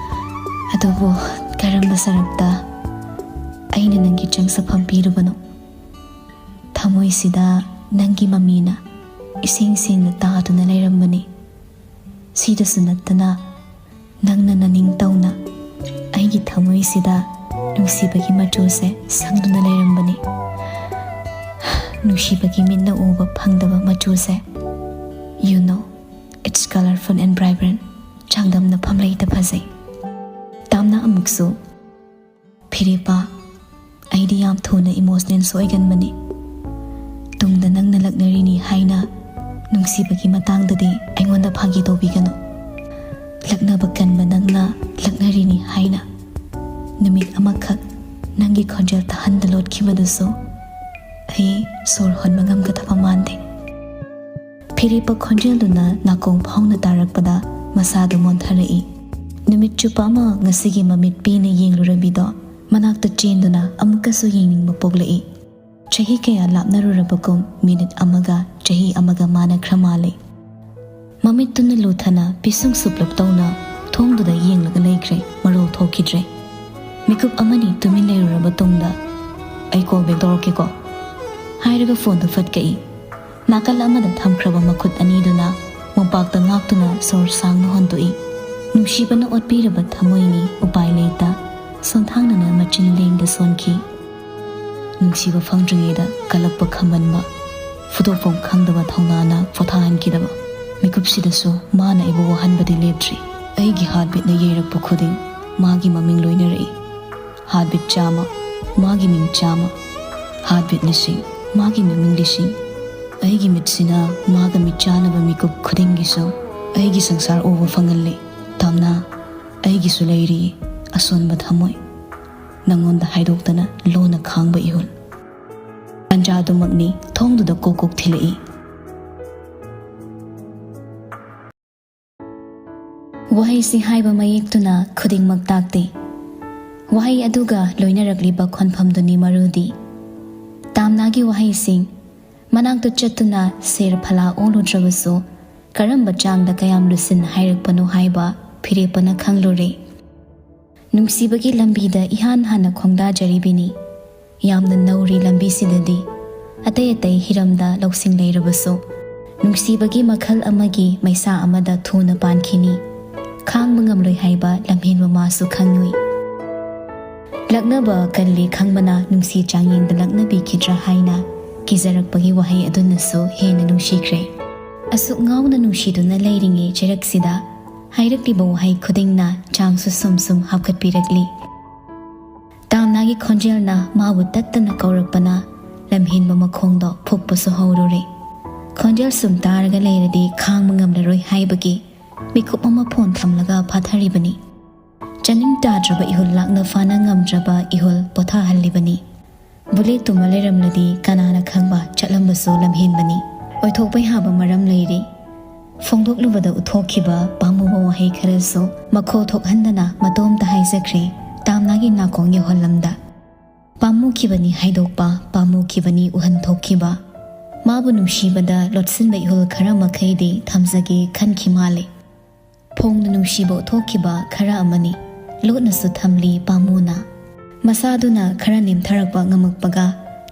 ꯑꯗꯨꯕꯨ ꯀꯔꯝꯕ ꯁꯔꯞꯇ ꯑꯩꯅ ꯅꯪꯒꯤ ꯆꯪꯁꯐꯝ ꯄꯤꯔꯨꯕꯅꯣ? ꯊꯃꯣꯏꯁꯤꯗ ꯅꯪꯒꯤ ꯃꯃꯤꯅ ꯏꯁꯦꯡ ꯁꯦꯡꯅ ꯇꯥꯗꯨꯅ ꯂꯩꯔꯝꯕꯅꯤ꯫ ꯁꯤꯗꯁꯨ ꯅꯠꯇꯅ, ꯅꯪꯅ ꯅꯅꯤꯡꯇꯧꯅ ꯑꯩꯒꯤ ꯊꯃꯣꯏꯁꯤꯗ ꯅꯨꯡꯁꯤꯕꯒꯤ ꯃꯆꯨꯁꯦ ꯁꯪꯗꯨꯅ ꯂꯩꯔꯝꯕꯅꯤ꯫ ꯅꯨꯡꯁꯤꯕꯒꯤ ꯃꯤꯠꯅ ꯎꯕ ꯐꯪꯗꯕ ꯃꯆꯨꯁꯦ, you know, it's colorful and vibrant. ꯆꯥꯡꯗꯝꯅꯐꯝ ꯂꯩꯇ ꯐꯖꯩ꯫ ꯇꯥꯝꯅ ꯑꯃꯨꯛꯁꯨ, "ꯐꯤꯔꯦꯞꯄ, ꯑꯩꯗꯤ ꯌꯥꯝ ꯊꯨꯅ emotional ꯑꯣꯏꯒꯟꯕꯅꯤ꯫ ꯇꯨꯡꯗ ꯅꯪꯅ ꯂꯛꯅꯔꯤꯅꯤ ꯍꯥꯏꯅ ꯅꯨꯡꯁꯤꯕꯒꯤ ꯃꯇꯥꯡꯗꯗꯤ ꯑꯩꯉꯣꯟꯗ ꯐꯥꯒꯤ ꯇꯧꯕꯤꯒꯅꯨ꯫ ꯂꯛꯅꯕ ꯀꯟꯕ ꯅꯪꯅ ꯂꯛꯅꯔꯤꯅꯤ ꯍꯥꯏꯅ ꯅꯨꯃꯤꯠ ꯑꯃꯈꯛ ꯅꯪꯒꯤ ꯈꯣꯟꯖꯦꯜ ꯇꯥꯍꯟꯗ ꯂꯣꯠꯈꯤꯕꯗꯨꯁꯨ ꯑꯩ ꯁꯣꯔ ꯍꯣꯟꯕ ꯉꯝꯒꯗꯕ ꯃꯥꯟꯗꯦ꯫" ꯐꯤꯔꯦꯞꯄ ꯈꯣꯟꯖꯦꯜꯗꯨꯅ ꯅꯥꯀꯣꯡ ꯐꯥꯎꯅ ꯇꯥꯔꯛꯄꯗ ꯃꯁꯥꯗꯨ ꯃꯣꯟꯊꯔꯛꯏ꯫ ꯅꯨꯃꯤꯠ ꯆꯨꯞꯄ ꯑꯃ ꯉꯁꯤꯒꯤ ꯃꯃꯤꯠ ꯄꯦꯟꯅ ꯌꯦꯡꯂꯨꯔꯕꯤꯗꯣ ꯃꯅꯥꯛꯇ ꯆꯦꯟꯗꯨꯅ ꯑꯃꯨꯛꯀꯁꯨ ꯌꯦꯡꯅꯤꯡꯕ ꯄꯣꯛꯂꯛꯏ꯫ ꯆꯍꯤ ꯀꯌꯥ ꯂꯥꯞꯅꯔꯨꯔꯕꯒꯨꯝ ꯃꯤꯅꯤꯠ ꯑꯃꯒ ꯆꯍꯤ ꯑꯃꯒ ꯃꯥꯟꯅꯈ꯭ꯔ ꯃꯥꯜꯂꯦ꯫ ꯃꯃꯤꯠꯇꯨꯅ ꯂꯨꯊꯅ ꯄꯤꯁꯨꯝ ꯁꯨꯞꯂꯞ ꯇꯧꯅ ꯊꯣꯡꯗꯨꯗ ꯌꯦꯡꯂꯒ ꯂꯩꯈ꯭ꯔꯦ, ꯃꯔꯣꯜ ꯊꯣꯛꯈꯤꯗ꯭ꯔꯦ꯫ ꯃꯤꯀꯨꯞ ꯑꯃꯅꯤ ꯇꯨꯃꯤꯟ ꯂꯩꯔꯨꯔꯕ ꯇꯨꯡꯗ, "ꯑꯩ call back ꯇꯧꯔꯛꯀꯦꯀꯣ," ꯍꯥꯏꯔꯒ ꯐꯣꯟꯗꯨ ꯐꯠ ꯀꯛꯏ꯫ ꯅꯥꯀꯜ ꯑꯃꯗ ꯊꯝꯈ꯭ꯔꯕ ꯃꯈꯨꯠ ꯑꯅꯤꯗꯨꯅ ꯃꯣꯝꯄꯥꯛꯇ ꯉꯥꯛꯇꯨꯅ ꯁꯣꯔ ꯁꯥꯡꯅ ꯍꯣꯟꯗꯣꯛꯏ꯫ ꯅꯨꯡꯁꯤꯕꯅ ꯑꯣꯠꯄꯤꯔꯕ ꯊꯃꯣꯏꯅꯤ ꯎꯄꯥꯏ ꯂꯩꯇ ꯁꯣꯟꯊꯥꯡꯅꯅ ꯃꯆꯤꯟ ꯂꯦꯡꯗ ꯁꯣꯟꯈꯤ꯫ ꯅꯨꯡꯁꯤꯕ ꯐꯪꯗ꯭ꯔꯤꯉꯩꯗ ꯀꯜꯂꯛꯄ ꯈꯝꯕꯟꯕ, ꯐꯨꯗꯣꯛꯐꯝ ꯈꯪꯗꯕ ꯊꯧꯅꯥꯅ ꯄꯣꯊꯥꯍꯟꯈꯤꯗꯕ꯫ ꯃꯤꯀꯨꯞꯁꯤꯗꯁꯨ ꯃꯥꯅ ꯑꯩꯕꯨ ꯋꯥꯍꯟꯕꯗꯤ ꯂꯦꯞꯇ꯭ꯔꯤ꯫ ꯑꯩꯒꯤ heartbeatꯅ ꯌꯩꯔꯛꯄ ꯈꯨꯗꯤꯡ ꯃꯥꯒꯤ ꯃꯃꯤꯡ ꯂꯣꯏꯅꯔꯛꯏ꯫ Heartbeat ꯆꯥꯝꯃ, ꯃꯥꯒꯤ ꯃꯤꯡ ꯆꯥꯝꯃ꯫ Heartbeat ꯂꯤꯁꯤꯡ, ꯃꯥꯒꯤ ꯃꯃꯤꯡ ꯂꯤꯁꯤꯡ꯫ ꯑꯩꯒꯤ ꯃꯤꯠꯁꯤꯅ ꯃꯥꯒ ꯃꯤꯠ ꯆꯥꯟꯅꯕ ꯃꯤꯀꯨꯞ ꯈꯨꯗꯤꯡꯒꯤꯁꯨ ꯑꯩꯒꯤ ꯁꯪꯁꯥꯔ ꯎꯕ ꯐꯪꯍꯜꯂꯤ꯫ ꯇꯥꯝꯅ, ꯑꯩꯒꯤꯁꯨ ꯂꯩꯔꯤ ꯑꯁꯣꯟꯕ ꯊꯃꯣꯏ, ꯅꯪꯉꯣꯟꯗ ꯍꯥꯏꯗꯣꯛꯇꯅ ꯂꯣꯟꯅ ꯈꯥꯡꯕ ꯏꯍꯨꯜ꯫ ꯇꯥꯟꯖꯥꯗꯨꯃꯛꯅꯤ ꯊꯣꯡꯗꯨꯗ ꯀꯣꯛ ꯀꯣꯛ ꯊꯤꯜꯂꯛꯏ꯫ ꯋꯥꯍꯩꯁꯤ ꯍꯥꯏꯕ ꯃꯌꯦꯛꯇꯨꯅ ꯈꯨꯗꯤꯡꯃꯛ ꯇꯥꯛꯇꯦ꯫ ꯋꯥꯍꯩ ꯑꯗꯨꯒ ꯂꯣꯏꯅꯔꯛꯂꯤꯕ ꯈꯣꯟꯐꯝꯗꯨꯅꯤ ꯃꯔꯨꯗꯤ꯫ ꯇꯥꯝꯅꯥꯒꯤ ꯋꯥꯍꯩꯁꯤꯡ, ꯃꯅꯥꯛꯇ ꯆꯠꯇꯨꯅ ꯁꯦꯔ ꯐꯂꯥ ꯑꯣꯜꯂꯨꯗ꯭ꯔꯕꯁꯨ ꯀꯔꯝꯕ ꯆꯥꯡꯗ ꯀꯌꯥꯝ ꯂꯨꯁꯤꯟ ꯍꯥꯏꯔꯛꯄꯅꯣ ꯍꯥꯏꯕ ꯐꯤꯔꯦꯞꯄꯅ ꯈꯪꯂꯨꯔꯦ꯫ ꯅꯨꯡꯁꯤꯕꯒꯤ ꯂꯝꯕꯤꯗ ꯏꯍꯥꯟ ꯍꯥꯟꯅ ꯈꯣꯡꯗꯥꯖꯔꯤꯕꯤꯅꯤ꯫ ꯌꯥꯝꯅ ꯅꯧꯔꯤ ꯂꯝꯕꯤꯁꯤꯗꯗꯤ꯫ ꯑꯇꯩ ꯑꯇꯩ ꯍꯤꯔꯝꯗ ꯂꯧꯁꯤꯡ ꯂꯩꯔꯕꯁꯨ, ꯅꯨꯡꯁꯤꯕꯒꯤ ꯃꯈꯜ ꯑꯃꯒꯤ ꯃꯩꯁꯥ ꯑꯃꯗ ꯊꯨꯅ ꯄꯥꯟꯈꯤꯅꯤ꯫ ꯈꯥꯡꯕ ꯉꯝꯂꯣꯏ ꯍꯥꯏꯕ ꯂꯝꯍꯦꯟꯕ ꯃꯥꯁꯨ ꯈꯪꯂꯨꯏ꯫ ꯂꯛꯅꯕ ꯀꯜꯂꯤ ꯈꯪꯕꯅ ꯅꯨꯡꯁꯤ ꯆꯥꯡꯌꯦꯡꯗ ꯂꯛꯅꯕꯤꯈꯤꯗ꯭ꯔꯥ ꯍꯥꯏꯅ ꯀꯤꯖꯔꯛꯄꯒꯤ ꯋꯥꯍꯩ ꯑꯗꯨꯅꯁꯨ ꯍꯦꯟꯅ ꯅꯨꯡꯁꯤꯈ꯭ꯔꯦ꯫ ꯑꯁꯨꯛ ꯉꯥꯎꯅ ꯅꯨꯡꯁꯤꯗꯨꯅ ꯂꯩꯔꯤꯉꯩ ꯆꯩꯔꯛꯁꯤꯗ ꯍꯥꯏꯔꯛꯂꯤꯕ ꯋꯥꯍꯩ ꯈꯨꯗꯤꯡꯅ ꯆꯥꯡꯁꯨ ꯁꯨꯝ ꯁꯨꯝ ꯍꯥꯞꯀꯠꯄꯤꯔꯛꯂꯤ꯫ ꯇꯥꯝꯅꯥꯒꯤ ꯈꯣꯟꯖꯦꯜꯅ ꯃꯥꯕꯨ ꯇꯠꯇꯅ ꯀꯧꯔꯛꯄꯅ ꯂꯝꯍꯦꯟꯕ ꯃꯈꯣꯡꯗꯣ ꯐꯨꯛꯄꯁꯨ ꯍꯧꯔꯨꯔꯦ꯫ ꯈꯣꯟꯖꯦꯜ ꯁꯨꯝ ꯇꯥꯔꯒ ꯂꯩꯔꯗꯤ ꯈꯥꯡꯕ ꯉꯝꯂꯔꯣꯏ ꯍꯥꯏꯕꯒꯤ ꯃꯤꯀꯨꯞ ꯑꯃ ꯐꯣꯟ ꯊꯝꯂꯒ ꯐꯥꯊꯔꯤꯕꯅꯤ꯫ ꯆꯥꯅꯤꯡ ꯇꯥꯗ꯭ꯔꯕ ꯏꯍꯨꯜ ꯂꯥꯛꯅ ꯐꯥꯅ ꯉꯝꯗ꯭ꯔꯕ ꯏꯍꯨꯜ ꯄꯣꯊꯥꯍꯜꯂꯤꯕꯅꯤ꯫ ꯕꯨꯂꯦꯠꯇꯨꯃ ꯂꯩꯔꯝꯂꯗꯤ ꯀꯅꯥꯅ ꯈꯪꯕ ꯆꯠꯂꯝꯕꯁꯨ ꯂꯝꯍꯦꯟꯕꯅꯤ꯫ ꯑꯣꯏꯊꯣꯛꯄ ꯌꯥꯕ ꯃꯔꯝ ꯂꯩꯔꯤ꯫ ꯐꯣꯡꯗꯣꯛꯂꯨꯕꯗ ꯎꯠꯊꯣꯛꯈꯤꯕ ꯄꯥꯝꯃꯨꯕ ꯋꯥꯍꯩ ꯈꯔꯁꯨ ꯃꯈꯣ ꯊꯣꯛꯍꯟꯗꯅ ꯃꯇꯣꯝꯇ ꯍꯥꯏꯖꯈ꯭ꯔꯦ ꯇꯥꯝꯅꯥꯒꯤ ꯅꯥꯀꯣꯡ ꯌꯧꯍꯜꯂꯝꯗ꯫ ꯄꯥꯝꯃꯨꯈꯤꯕꯅꯤ ꯍꯥꯏꯗꯣꯛꯄ, ꯄꯥꯝꯃꯨꯈꯤꯕꯅꯤ ꯎꯍꯟ ꯊꯣꯛꯈꯤꯕ꯫ ꯃꯥꯕꯨ ꯅꯨꯡꯁꯤꯕꯗ ꯂꯣꯠꯁꯤꯟꯕ ꯏꯍꯨꯜ ꯈꯔ ꯃꯈꯩꯗꯤ ꯊꯝꯖꯒꯦ ꯈꯟꯈꯤ ꯃꯥꯜꯂꯦ꯫ ꯐꯣꯡꯅ ꯅꯨꯡꯁꯤꯕ ꯎꯠꯊꯣꯛꯈꯤꯕ ꯈꯔ ꯑꯃꯅꯤ꯫ ꯂꯣꯠꯅꯁꯨ ꯊꯝꯂꯤ ꯄꯥꯝꯃꯨꯅ꯫ ꯃꯁꯥꯗꯨꯅ ꯈꯔ ꯅꯦꯝꯊꯔꯛꯄ ꯉꯝꯃꯛꯄꯒ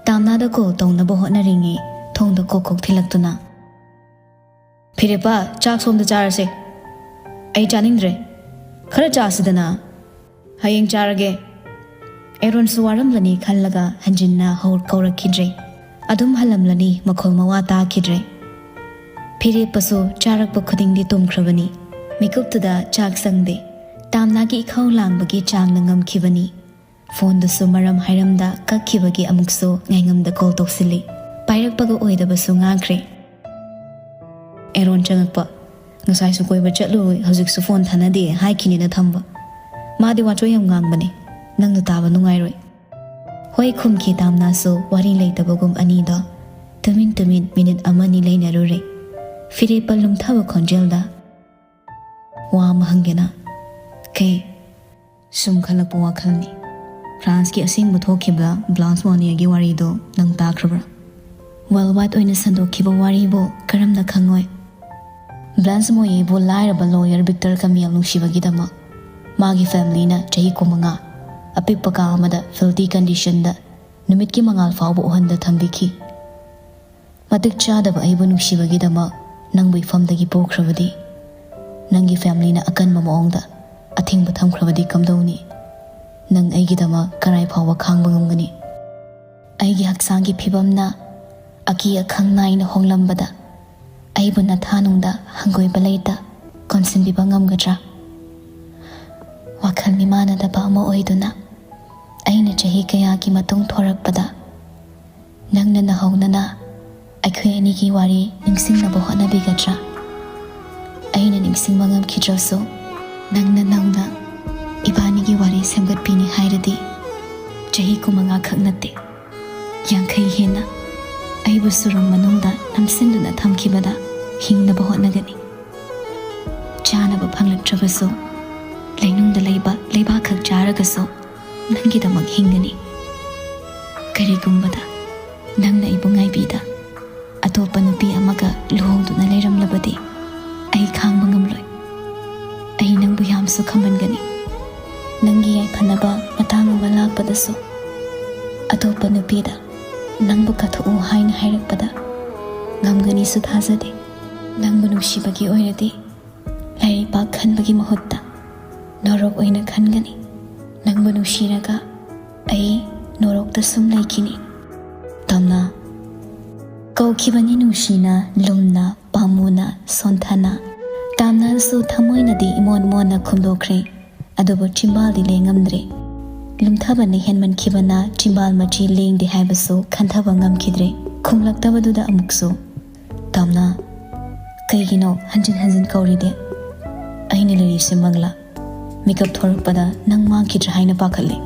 ꯇꯥꯝꯅꯥꯗ ꯀꯣꯜ ꯇꯧꯅꯕ ꯍꯣꯠꯅꯔꯤꯉꯩ ꯊꯣꯡꯗ ꯀꯣꯛ ꯀꯣꯛ ꯊꯤꯜꯂꯛꯇꯨꯅ, "ꯐꯤꯔꯦꯞꯄ, ꯆꯥꯛ ꯁꯣꯝꯗ ꯆꯥꯔꯁꯦ꯫ ꯑꯩ ꯆꯥꯅꯤꯡꯗ꯭ꯔꯦ꯫ ꯈꯔ ꯆꯥꯁꯤꯗꯅ꯫ ꯍꯌꯦꯡ ꯆꯥꯔꯒꯦ꯫" ꯑꯦꯔꯣꯟꯁꯨ ꯋꯥꯔꯝꯂꯅꯤ ꯈꯜꯂꯒ ꯍꯟꯖꯤꯟꯅ ꯍꯧ-, ꯀꯧꯔꯛꯈꯤꯗ꯭ꯔꯦ꯫ ꯑꯗꯨꯝ ꯍꯜꯂꯝꯂꯅꯤ, ꯃꯈꯣꯜ ꯃꯋꯥ ꯇꯥꯈꯤꯗ꯭ꯔꯦ꯫ ꯐꯤꯔꯦꯞꯄꯁꯨ ꯆꯥꯔꯛꯄ ꯈꯨꯗꯤꯡꯗꯤ ꯇꯨꯝꯈ꯭ꯔꯕꯅꯤ꯫ ꯃꯤꯀꯨꯞꯇꯨꯗ ꯆꯥꯛ ꯆꯪꯗꯦ꯫ ꯇꯥꯝꯅꯥꯒꯤ ꯏꯈꯧ ꯂꯥꯡꯕꯒꯤ ꯆꯥꯡꯅ ꯉꯝꯈꯤꯕꯅꯤ꯫ ꯐꯣꯟꯗꯨꯁꯨ ꯃꯔꯝ ꯍꯥꯏꯔꯝꯗ ꯀꯛꯈꯤꯕꯒꯤ ꯑꯃꯨꯛꯁꯨ ꯉꯥꯏꯉꯝꯗ ꯀꯣꯜ ꯇꯧꯁꯤꯜꯂꯤ꯫ ꯄꯥꯏꯔꯛꯄꯒ ꯑꯣꯏꯗꯕꯁꯨ ꯉꯥꯡꯈ꯭ꯔꯦ꯫ ꯑꯦꯔꯣꯟ ꯆꯪꯉꯛꯄ꯫ "ꯉꯁꯥꯏꯁꯨ ꯀꯣꯏꯕ ꯆꯠꯂꯨꯏ, ꯍꯧꯖꯤꯛꯁꯨ ꯐꯣꯟ ꯊꯥꯅꯗꯦ ꯍꯥꯏꯈꯤꯅꯤꯅ ꯊꯝꯕ꯫ ꯃꯥꯗꯤ ꯋꯥꯆꯣꯏ ꯌꯥꯝ ꯉꯥꯡꯕꯅꯦ, ꯅꯪꯅ ꯇꯥꯕ ꯅꯨꯡꯉꯥꯏꯔꯣꯏ꯫" "ꯍꯣꯏ" ꯈꯨꯝꯈꯤ ꯇꯥꯝꯅꯥꯁꯨ ꯋꯥꯔꯤ ꯂꯩꯇꯕꯒꯨꯝ ꯑꯅꯤꯗꯣ꯫ ꯇꯨꯃꯤꯟ ꯇꯨꯃꯤꯟ ꯃꯤꯅꯤꯠ ꯑꯃꯅꯤ ꯂꯩꯅꯔꯨꯔꯦ꯫ ꯐꯤꯔꯦꯞꯄ ꯂꯨꯝꯊꯕ ꯈꯣꯟꯖꯦꯜꯗ, "ꯋꯥ ꯑꯃ ꯍꯪꯒꯦꯅ꯫" "ꯀꯩ?" "ꯁꯨꯝ ꯈꯜꯂꯛꯄ ꯋꯥꯈꯜꯅꯤ꯫ ꯐ꯭ꯔꯥꯟꯁꯀꯤ ꯑꯁꯦꯡꯕ ꯊꯣꯛꯈꯤꯕ ꯕ꯭ꯂꯥꯟꯁ ꯃꯣꯅꯤꯌꯥꯒꯤ ꯋꯥꯔꯤꯗꯣ ꯅꯪ ꯇꯥꯈ꯭ꯔꯕ꯭ꯔꯥ? ꯋꯥꯔꯜ ꯋꯥꯏꯗ ꯑꯣꯏꯅ ꯁꯟꯗꯣꯛꯈꯤꯕ ꯋꯥꯔꯤꯕꯨ ꯀꯔꯝꯅ ꯈꯪꯉꯣꯏ? ꯕ꯭ꯂꯥꯟꯁ ꯃꯣꯅꯤꯌꯥꯕꯨ ꯂꯥꯏꯔꯕ ꯂꯣꯌꯔ ꯚꯤꯛꯇꯔ ꯀꯃꯤꯌꯦꯜ ꯅꯨꯡꯁꯤꯕꯒꯤꯗꯃꯛ ꯃꯥꯒꯤ ꯐꯦꯃꯤꯂꯤꯅ ꯆꯍꯤ ꯀꯨꯟꯃꯉꯥ ꯑꯄꯤꯛꯄ ꯀꯥ ꯑꯃꯗ ꯐꯤꯜꯇꯤ ꯀꯟꯗꯤꯁꯟꯗ ꯅꯨꯃꯤꯠꯀꯤ ꯃꯉꯥꯜ ꯐꯥꯎꯕ ꯎꯍꯟꯗ ꯊꯝꯕꯤꯈꯤ꯫ ꯃꯇꯤꯛ ꯆꯥꯗꯕ ꯑꯩꯕꯨ ꯅꯨꯡꯁꯤꯕꯒꯤꯗꯃꯛ ꯅꯪꯕꯨ ꯏꯐꯝꯗꯒꯤ ꯄꯨꯈ꯭ꯔꯕꯗꯤ, ꯅꯪꯒꯤ ꯐꯦꯃꯤꯂꯤꯅ ꯑꯀꯟꯕ ꯃꯑꯣꯡꯗ ꯑꯊꯤꯡꯕ ꯊꯝꯈ꯭ꯔꯕꯗꯤ ꯀꯝꯗꯧꯅꯤ? ꯅꯪ ꯑꯩꯒꯤꯗꯃꯛ ꯀꯔꯥꯏ ꯐꯥꯎꯕ ꯈꯥꯡꯕ ꯉꯝꯒꯅꯤ? ꯑꯩꯒꯤ ꯍꯛꯆꯥꯡꯒꯤ ꯐꯤꯕꯝꯅ ꯑꯀꯤ ꯑꯈꯪ ꯅꯥꯏꯅ ꯍꯣꯡꯂꯝꯕꯗ ꯑꯩꯕꯨ ꯅꯊꯥꯅꯨꯡꯗ ꯍꯪꯒꯣꯏꯕ ꯂꯩꯇ ꯀꯣꯟꯁꯤꯟꯕꯤꯕ ꯉꯝꯒꯗ꯭ꯔꯥ? ꯋꯥꯈꯜ ꯃꯤꯃꯥꯟꯅꯗꯕ ꯑꯃ ꯑꯣꯏꯗꯨꯅ ꯑꯩꯅ ꯆꯍꯤ ꯀꯌꯥꯒꯤ ꯃꯇꯨꯡ ꯊꯣꯔꯛꯄꯗ ꯅꯪꯅ ꯅꯍꯧꯅꯅ ꯑꯩꯈꯣꯏ ꯑꯅꯤꯒꯤ ꯋꯥꯔꯤ ꯅꯤꯡꯁꯤꯡꯅꯕ ꯍꯣꯠꯅꯕꯤꯒꯗ꯭ꯔꯥ? ꯑꯩꯅ ꯅꯤꯡꯁꯤꯡꯕ ꯉꯝꯈꯤꯗ꯭ꯔꯁꯨ, ꯅꯪꯅ ꯅꯧꯅ ꯏꯕꯥꯅꯤꯒꯤ ꯋꯥꯔꯤ ꯁꯦꯝꯒꯠꯄꯤꯅꯤ ꯍꯥꯏꯔꯗꯤ, ꯆꯍꯤ ꯀꯨꯟꯃꯉꯥ ꯈꯛ ꯅꯠꯇꯦ, ꯌꯥꯡꯈꯩ ꯍꯦꯟꯅ ꯑꯩꯕꯨ ꯁꯨꯔꯨꯡ ꯃꯅꯨꯡꯗ ꯅꯝꯁꯤꯟꯗꯨꯅ ꯊꯝꯈꯤꯕꯗ ꯍꯤꯡꯅꯕ ꯍꯣꯠꯅꯒꯅꯤ꯫ ꯆꯥꯅꯕ ꯐꯪꯂꯛꯇ꯭ꯔꯕꯁꯨ, ꯂꯩꯅꯨꯡꯗ ꯂꯩꯕ ꯂꯩꯕꯥꯛꯈꯛ ꯆꯥꯔꯒꯁꯨ ꯅꯪꯒꯤꯗꯃꯛ ꯍꯤꯡꯒꯅꯤ꯫ ꯀꯔꯤꯒꯨꯝꯕꯗ ꯅꯪꯅ ꯑꯩꯕꯨ ꯉꯥꯏꯕꯤꯗ ꯑꯇꯣꯞꯄ ꯅꯨꯄꯤ ꯑꯃꯒ ꯂꯨꯍꯣꯡꯗꯨꯅ ꯂꯩꯔꯝꯂꯕꯗꯤ, ꯑꯩ ꯈꯥꯡꯕ ꯉꯝꯂꯣꯏ꯫ ꯑꯩ ꯅꯪꯕꯨ ꯌꯥꯝꯁꯨ ꯈꯝꯍꯟꯒꯅꯤ꯫ ꯅꯪꯒꯤ ꯌꯥꯏꯐꯅꯕ ꯃꯇꯥꯡ ꯑꯃ ꯂꯥꯛꯄꯗꯁꯨ ꯑꯇꯣꯞꯄ ꯅꯨꯄꯤꯗ ꯅꯪꯕꯨ ꯀꯠꯊꯣꯛꯎ ꯍꯥꯏꯅ ꯍꯥꯏꯔꯛꯄꯗ ꯉꯝꯒꯅꯤꯁꯨ ꯊꯥꯖꯗꯦ꯫ ꯅꯪꯕꯨ ꯅꯨꯡꯁꯤꯕꯒꯤ ꯑꯣꯏꯔꯗꯤ ꯂꯥꯏꯔꯩꯄꯥꯛ ꯈꯟꯕꯒꯤ ꯃꯍꯨꯠꯇ ꯅꯣꯔꯣꯛ ꯑꯣꯏꯅ ꯈꯟꯒꯅꯤ꯫ ꯅꯪꯕꯨ ꯅꯨꯡꯁꯤꯔꯒ ꯑꯩ ꯅꯣꯔꯣꯛꯇ ꯁꯨꯝ ꯂꯩꯈꯤꯅꯤ꯫ ꯇꯝꯅ ꯀꯧꯈꯤꯕꯅꯤ ꯅꯨꯡꯁꯤꯅ, ꯂꯨꯝꯅ, ꯄꯥꯝꯃꯨꯅ, ꯁꯣꯟꯊꯅ꯫ ꯇꯥꯝꯅꯁꯨ ꯊꯃꯣꯏꯅꯗꯤ ꯏꯃꯣꯟ ꯃꯣꯟꯅ ꯈꯨꯝꯗꯣꯛꯈ꯭ꯔꯦ, ꯑꯗꯨꯕꯨ ꯆꯤꯝꯕꯥꯜꯗꯤ ꯂꯦꯡꯉꯝꯗ꯭ꯔꯦ꯫ ꯂꯨꯝꯊꯕꯅ ꯍꯦꯟꯃꯟꯈꯤꯕꯅ ꯆꯤꯝꯕꯥꯜ ꯃꯆꯤ ꯂꯦꯡꯗꯦ ꯍꯥꯏꯕꯁꯨ ꯈꯟꯊꯕ ꯉꯝꯈꯤꯗ꯭ꯔꯦ꯫ ꯈꯨꯝꯂꯛꯇꯕꯗꯨꯗ ꯑꯃꯨꯛꯁꯨ, "ꯇꯥꯝꯅ, ꯀꯩꯒꯤꯅꯣ ꯍꯟꯖꯤꯟ ꯍꯟꯖꯤꯟ ꯀꯧꯔꯤꯗꯤ? ꯑꯩꯅ ꯂꯩꯔꯤꯁꯦ ꯃꯪꯂꯥ?" ꯃꯤꯀꯞ ꯊꯣꯔꯛꯄꯗ ꯅꯪ ꯃꯥꯡꯈꯤꯗ꯭ꯔꯥ ꯍꯥꯏꯅ ꯄꯥꯈꯠꯂꯤ꯫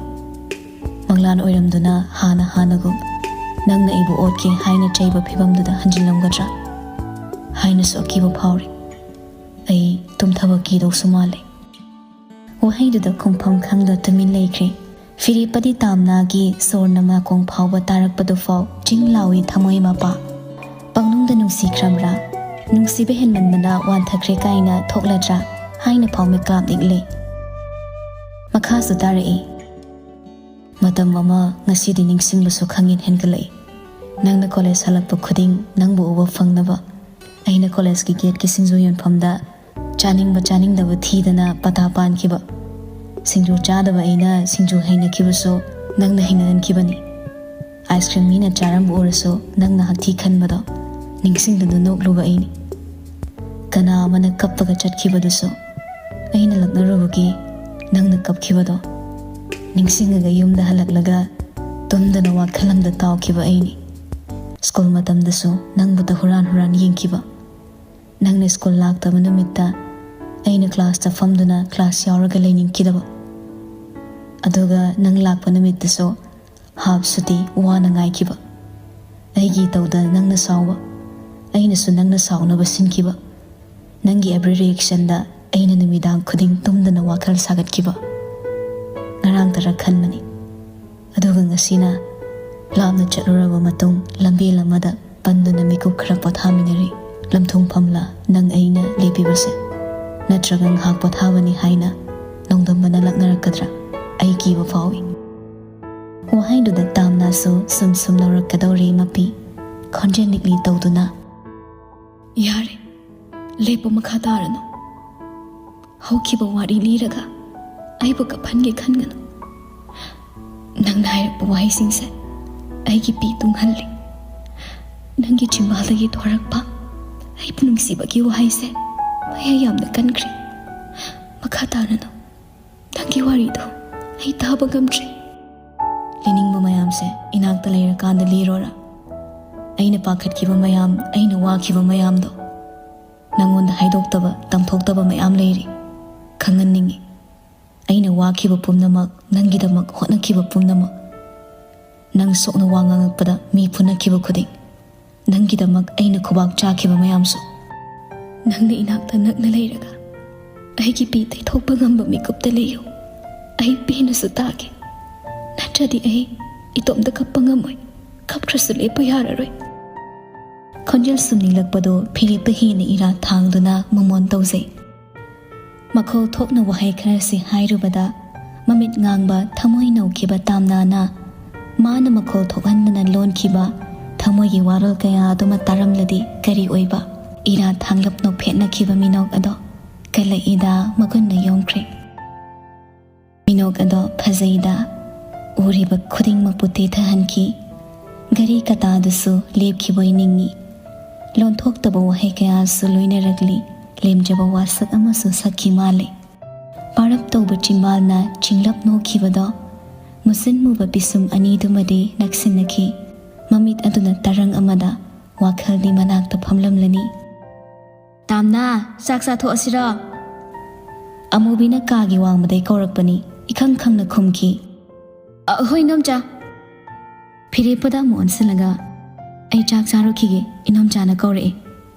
ꯃꯪꯂꯥꯟ ꯑꯣꯏꯔꯝꯗꯨꯅ ꯍꯥꯟꯅ ꯍꯥꯟꯅꯒꯨꯝ ꯅꯪꯅ ꯑꯩꯕꯨ ꯑꯣꯠꯀꯦ ꯍꯥꯏꯅ ꯆꯩꯕ ꯐꯤꯕꯝꯗꯨꯗ ꯍꯟꯖꯤꯜꯂꯝꯒꯗ꯭ꯔꯥ ꯍꯥꯏꯅꯁꯨ ꯑꯀꯤꯕ ꯐꯥꯎꯔꯤ꯫ ꯑꯩ ꯇꯨꯝꯊꯕ ꯀꯤꯗꯧꯁꯨ ꯃꯥꯜꯂꯦ꯫ ꯋꯥꯍꯩꯗꯨꯗ ꯈꯨꯝꯐꯝ ꯈꯪꯗ ꯇꯨꯃꯤꯟ ꯂꯩꯈ꯭ꯔꯦ꯫ ꯐꯤꯔꯦꯞꯄꯗꯤ ꯇꯥꯝꯅꯥꯒꯤ ꯁꯣꯔꯅ ꯅꯥꯀꯣꯡ ꯐꯥꯎꯕ ꯇꯥꯔꯛꯄꯗꯨꯐꯥꯎ ꯆꯤꯡ ꯂꯥꯎꯏ ꯊꯃꯣꯏ ꯃꯄꯥ꯫ ꯄꯪꯅꯨꯡꯗ ꯅꯨꯡꯁꯤꯈ꯭ꯔꯕ꯭ꯔꯥ? ꯅꯨꯡꯁꯤꯕ ꯍꯦꯟꯃꯟꯕꯅ ꯋꯥꯟꯊꯈ꯭ꯔꯦ ꯀꯥꯏꯅ ꯊꯣꯛꯂꯗ꯭ꯔꯥ ꯍꯥꯏꯅ ꯐꯥꯎ ꯃꯤꯠꯀꯥꯞ ꯅꯤꯛꯂꯦ꯫ ꯃꯈꯥꯁꯨ ꯇꯥꯔꯛꯏ꯫ ꯃꯇꯝ ꯑꯃ ꯉꯁꯤꯗꯤ ꯅꯤꯡꯁꯤꯡꯕꯁꯨ ꯈꯪꯍꯦꯟ ꯍꯦꯟꯒꯠꯂꯛꯏ꯫ ꯅꯪꯅ ꯀꯣꯂꯦꯖ ꯍꯜꯂꯛꯄ ꯈꯨꯗꯤꯡ ꯅꯪꯕꯨ ꯎꯕ ꯐꯪꯅꯕ ꯑꯩꯅ ꯀꯣꯂꯦꯖꯀꯤ ꯒꯦꯠꯀꯤ ꯁꯤꯡꯖꯨ ꯌꯣꯟꯐꯝꯗ ꯆꯥꯅꯤꯡꯕ ꯆꯥꯅꯤꯡꯗꯕ ꯊꯤꯗꯅ ꯄꯇꯥ ꯄꯥꯟꯈꯤꯕ꯫ ꯁꯤꯡꯖꯨ ꯆꯥꯗꯕ ꯑꯩꯅ ꯁꯤꯡꯖꯨ ꯍꯩꯅꯈꯤꯕꯁꯨ ꯅꯪꯅ ꯍꯩꯅꯍꯟꯈꯤꯕꯅꯤ꯫ ꯑꯥꯏꯁ ꯀ꯭ꯔꯤꯝ ꯃꯤꯅ ꯆꯥꯔꯝꯕ ꯎꯔꯁꯨ ꯅꯪꯅ ꯍꯛꯊꯤ ꯈꯟꯕꯗꯣ ꯅꯤꯡꯁꯤꯡꯗꯨꯅ ꯅꯣꯛꯂꯨꯕ ꯑꯩꯅꯤ꯫ ꯀꯅꯥ ꯑꯃꯅ ꯀꯞꯄꯒ ꯆꯠꯈꯤꯕꯗꯨꯁꯨ ꯑꯩꯅ ꯂꯛꯅꯔꯨꯕꯒꯤ ꯅꯪꯅ ꯀꯞꯈꯤꯕꯗꯣ ꯅꯤꯡꯁꯤꯡꯉꯒ ꯌꯨꯝꯗ ꯍꯜꯂꯛꯂꯒ ꯇꯨꯝꯗꯅ ꯋꯥꯈꯜ ꯑꯃꯗ ꯇꯥꯎꯈꯤꯕ ꯑꯩꯅꯤ꯫ ꯁ꯭ꯀꯨꯜ ꯃꯇꯝꯗꯁꯨ ꯅꯪꯕꯨꯇ ꯍꯨꯔꯥꯟ ꯍꯨꯔꯥꯟ ꯌꯦꯡꯈꯤꯕ꯫ ꯅꯪꯅ ꯁ꯭ꯀꯨꯜ ꯂꯥꯛꯇꯕ ꯅꯨꯃꯤꯠꯇ ꯑꯩꯅ ꯀ꯭ꯂꯥꯁꯇ ꯐꯝꯗꯨꯅ ꯀ꯭ꯂꯥꯁ ꯌꯥꯎꯔꯒ ꯂꯩꯅꯤꯡꯈꯤꯗꯕ꯫ ꯑꯗꯨꯒ ꯅꯪ ꯂꯥꯛꯄ ꯅꯨꯃꯤꯠꯇꯁꯨ ꯍꯥꯞ ꯁꯨꯇꯤ ꯋꯥꯅ ꯉꯥꯏꯈꯤꯕ꯫ ꯑꯩꯒꯤ ꯏꯇꯧꯗ ꯅꯪꯅ ꯁꯥꯎꯕ, ꯑꯩꯅꯁꯨ ꯅꯪꯅ ꯁꯥꯎꯅꯕ ꯁꯤꯟꯈꯤꯕ꯫ ꯅꯪꯒꯤ every reactionꯗ ꯑꯩꯅ ꯅꯨꯃꯤꯗꯥꯡ ꯈꯨꯗꯤꯡ ꯇꯨꯝꯗꯅ ꯋꯥꯈꯜ ꯁꯥꯒꯠꯈꯤꯕ꯫ ꯉꯔꯥꯡꯇꯔ ꯈꯟꯕꯅꯤ꯫ ꯑꯗꯨꯒ ꯉꯁꯤꯅ ꯂꯥꯞꯅ ꯆꯠꯂꯨꯔꯕ ꯃꯇꯨꯡ ꯂꯝꯕꯦꯜ ꯑꯃꯗ ꯄꯟꯗꯨꯅ ꯃꯤꯀꯨꯞ ꯈꯔ ꯄꯣꯊꯥꯃꯤꯟꯅꯔꯤ꯫ ꯂꯝꯊꯨꯡꯐꯝꯂ ꯅꯪ ꯑꯩꯅ ꯂꯦꯞꯄꯤꯕꯁꯦ? ꯅꯠꯇ꯭ꯔꯒ ꯉꯥꯏꯍꯥꯛ ꯄꯣꯊꯥꯕꯅꯤ ꯍꯥꯏꯅ ꯅꯣꯡꯗꯝꯕꯅ ꯂꯛꯅꯔꯛꯀꯗ꯭ꯔꯥ? ꯑꯩ ꯀꯤꯕ ꯐꯥꯎꯏ꯫ ꯋꯥꯍꯩꯗꯨꯗ ꯇꯥꯝꯅꯥꯁꯨ ꯁꯨꯝ ꯁꯨꯝ ꯂꯧꯔꯛꯀꯗꯧꯔꯦ ꯃꯄꯤ꯫ ꯈꯣꯟꯖꯦꯜ ꯅꯤꯛꯂꯤ ꯇꯧꯗꯨꯅ, "ꯌꯥꯔꯦ, ꯂꯦꯞꯄꯨ, ꯃꯈꯥ ꯇꯥꯔꯅꯨ꯫ ꯍꯧꯈꯤꯕ ꯋꯥꯔꯤ ꯂꯤꯔꯒ ꯑꯩꯕꯨ ꯀꯞꯍꯟꯒꯦ ꯈꯟꯒꯅꯨ꯫ ꯅꯪꯅ ꯍꯥꯏꯔꯛꯄ ꯋꯥꯍꯩꯁꯤꯡꯁꯦ ꯑꯩꯒꯤ ꯄꯤ ꯇꯨꯡꯍꯜꯂꯤ꯫ ꯅꯪꯒꯤ ꯆꯤꯝꯕꯥꯜꯗꯒꯤ ꯊꯣꯔꯛꯄ ꯑꯩꯕꯨ ꯅꯨꯡꯁꯤꯕꯒꯤ ꯋꯥꯍꯩꯁꯦ ꯃꯌꯥꯏ ꯌꯥꯝꯅ ꯀꯟꯈ꯭ꯔꯦ꯫ ꯃꯈꯥ ꯇꯥꯔꯅꯨ꯫ ꯅꯪꯒꯤ ꯋꯥꯔꯤꯗꯣ ꯑꯩ ꯇꯥꯕ ꯉꯝꯗ꯭ꯔꯦ꯫ ꯂꯤꯅꯤꯡꯕ ꯃꯌꯥꯝꯁꯦ ꯏꯅꯥꯛꯇ ꯂꯩꯔꯀꯥꯟꯗ ꯂꯤꯔꯣꯔꯥ? ꯑꯩꯅ ꯄꯥꯈꯠꯈꯤꯕ ꯃꯌꯥꯝ, ꯑꯩꯅ ꯋꯥꯈꯤꯕ ꯃꯌꯥꯝꯗꯣ ꯅꯪꯉꯣꯟꯗ ꯍꯥꯏꯗꯣꯛꯇꯕ, ꯇꯝꯊꯣꯛꯇꯕ ꯃꯌꯥꯝ ꯂꯩꯔꯤ꯫ ꯈꯪꯍꯟꯅꯤꯡꯉꯤ꯫ ꯑꯩꯅ ꯋꯥꯈꯤꯕ ꯄꯨꯝꯅꯃꯛ, ꯅꯪꯒꯤꯗꯃꯛ ꯍꯣꯠꯅꯈꯤꯕ ꯄꯨꯝꯅꯃꯛ, ꯅꯪ ꯁꯣꯛꯅ ꯋꯥ ꯉꯥꯡꯉꯛꯄꯗ ꯃꯤ ꯐꯨꯅꯈꯤꯕ ꯈꯨꯗꯤꯡ, ꯅꯪꯒꯤꯗꯃꯛ ꯑꯩꯅ ꯈꯨꯕꯥꯛ ꯆꯥꯈꯤꯕ ꯃꯌꯥꯝꯁꯨ꯫ ꯅꯪꯅ ꯏꯅꯥꯛꯇ ꯅꯛꯅ ꯂꯩꯔꯒ ꯑꯩꯒꯤ ꯄꯤ ꯇꯩꯊꯣꯛꯄ ꯉꯝꯕ ꯃꯤꯀꯨꯞꯇ ꯂꯩꯌꯨ꯫ ꯑꯩ ꯄꯦꯟꯅꯁꯨ ꯇꯥꯒꯦ꯫ ꯅꯠꯇ꯭ꯔꯗꯤ ꯑꯩ ꯏꯇꯣꯝꯇ ꯀꯞꯄ ꯉꯝꯃꯣꯏ꯫ ꯀꯞꯇ꯭ꯔꯁꯨ ꯂꯦꯞꯄ ꯌꯥꯔꯔꯣꯏ꯫" ꯈꯣꯟꯖꯦꯜ ꯁꯨꯝ ꯅꯤꯛꯂꯛꯄꯗꯨ ꯐꯤꯔꯦꯞꯄ ꯍꯦꯟꯅ ꯏꯔꯥ ꯊꯥꯡꯗꯨꯅ ꯃꯃꯣꯟ ꯇꯧꯖꯩ꯫ ꯃꯈꯣꯜ ꯊꯣꯛꯅ ꯋꯥꯍꯩ ꯈꯔꯁꯤ ꯍꯥꯏꯔꯨꯕꯗ ꯃꯃꯤꯠ ꯉꯥꯡꯕ, ꯊꯃꯣꯏ ꯅꯧꯈꯤꯕ ꯇꯥꯝꯅꯥꯅ ꯃꯥꯅ ꯃꯈꯣꯜ ꯊꯣꯛꯍꯟꯗꯅ ꯂꯣꯟꯈꯤꯕ ꯊꯃꯣꯏꯒꯤ ꯋꯥꯔꯣꯜ ꯀꯌꯥ ꯑꯗꯨꯃ ꯇꯥꯔꯝꯂꯗꯤ ꯀꯔꯤ ꯑꯣꯏꯕ? ꯏꯔꯥ ꯊꯥꯡꯂꯞ ꯅꯣꯛꯐꯦꯠꯅꯈꯤꯕ ꯃꯤꯅꯣꯛ ꯑꯗꯣ ꯀꯜꯂꯛꯏꯗ ꯃꯒꯨꯟꯅ ꯌꯣꯝꯈ꯭ꯔꯦ꯫ ꯃꯤꯅꯣꯛ ꯑꯗꯣ ꯐꯖꯩꯗ, ꯎꯔꯤꯕ ꯈꯨꯗꯤꯡꯃꯛꯄꯨ ꯇꯦꯊꯍꯟꯈꯤ꯫ ꯘꯔꯤ ꯀꯇꯥꯗꯨꯁꯨ ꯂꯦꯞꯈꯤꯕꯣꯏ ꯅꯤꯡꯏ꯫ ꯂꯣꯟꯊꯣꯛꯇꯕ ꯋꯥꯍꯩ ꯀꯌꯥꯁꯨ ꯂꯣꯏꯅꯔꯛꯂꯤ꯫ ꯂꯦꯝꯖꯕ ꯋꯥꯁꯛ ꯑꯃꯁꯨ ꯁꯛꯈꯤ ꯃꯥꯜꯂꯦ꯫ ꯄꯥꯔꯞ ꯇꯧꯕ ꯆꯤꯝꯕꯥꯜꯅ ꯆꯤꯡꯂꯞ ꯅꯣꯛꯈꯤꯕꯗꯣ ꯃꯨꯁꯤꯟ ꯃꯨꯕ ꯄꯤꯁꯨꯝ ꯑꯅꯤꯗꯨꯃꯗꯤ ꯅꯛꯁꯤꯟꯅꯈꯤ꯫ ꯃꯃꯤꯠ ꯑꯗꯨꯅ ꯇꯔꯪ ꯑꯃꯗ ꯋꯥꯈꯜꯗꯤ ꯃꯅꯥꯛꯇ ꯐꯝꯂꯝꯂꯅꯤ꯫ "ꯇꯥꯝꯅꯥ, ꯆꯥꯛ ꯆꯥꯊꯣꯛꯑꯁꯤꯔꯣ?" ꯑꯃꯨꯕꯤꯅ ꯀꯥꯒꯤ ꯋꯥꯡꯃꯗꯩ ꯀꯧꯔꯛꯄꯅꯤ꯫ ꯏꯈꯪ ꯈꯪꯅ ꯈꯨꯝꯈꯤ, "ꯑ, ꯍꯣꯏ, ꯏꯅꯣꯝꯆꯥ꯫" ꯐꯤꯔꯦꯞꯄꯗ ꯑꯃꯨꯛ ꯑꯣꯟꯁꯤꯜꯂꯒ, "ꯑꯩ ꯆꯥꯛ ꯆꯥꯔꯨꯈꯤꯒꯦ, ꯏꯅꯣꯝꯆꯥꯅ ꯀꯧꯔꯛꯑꯦ,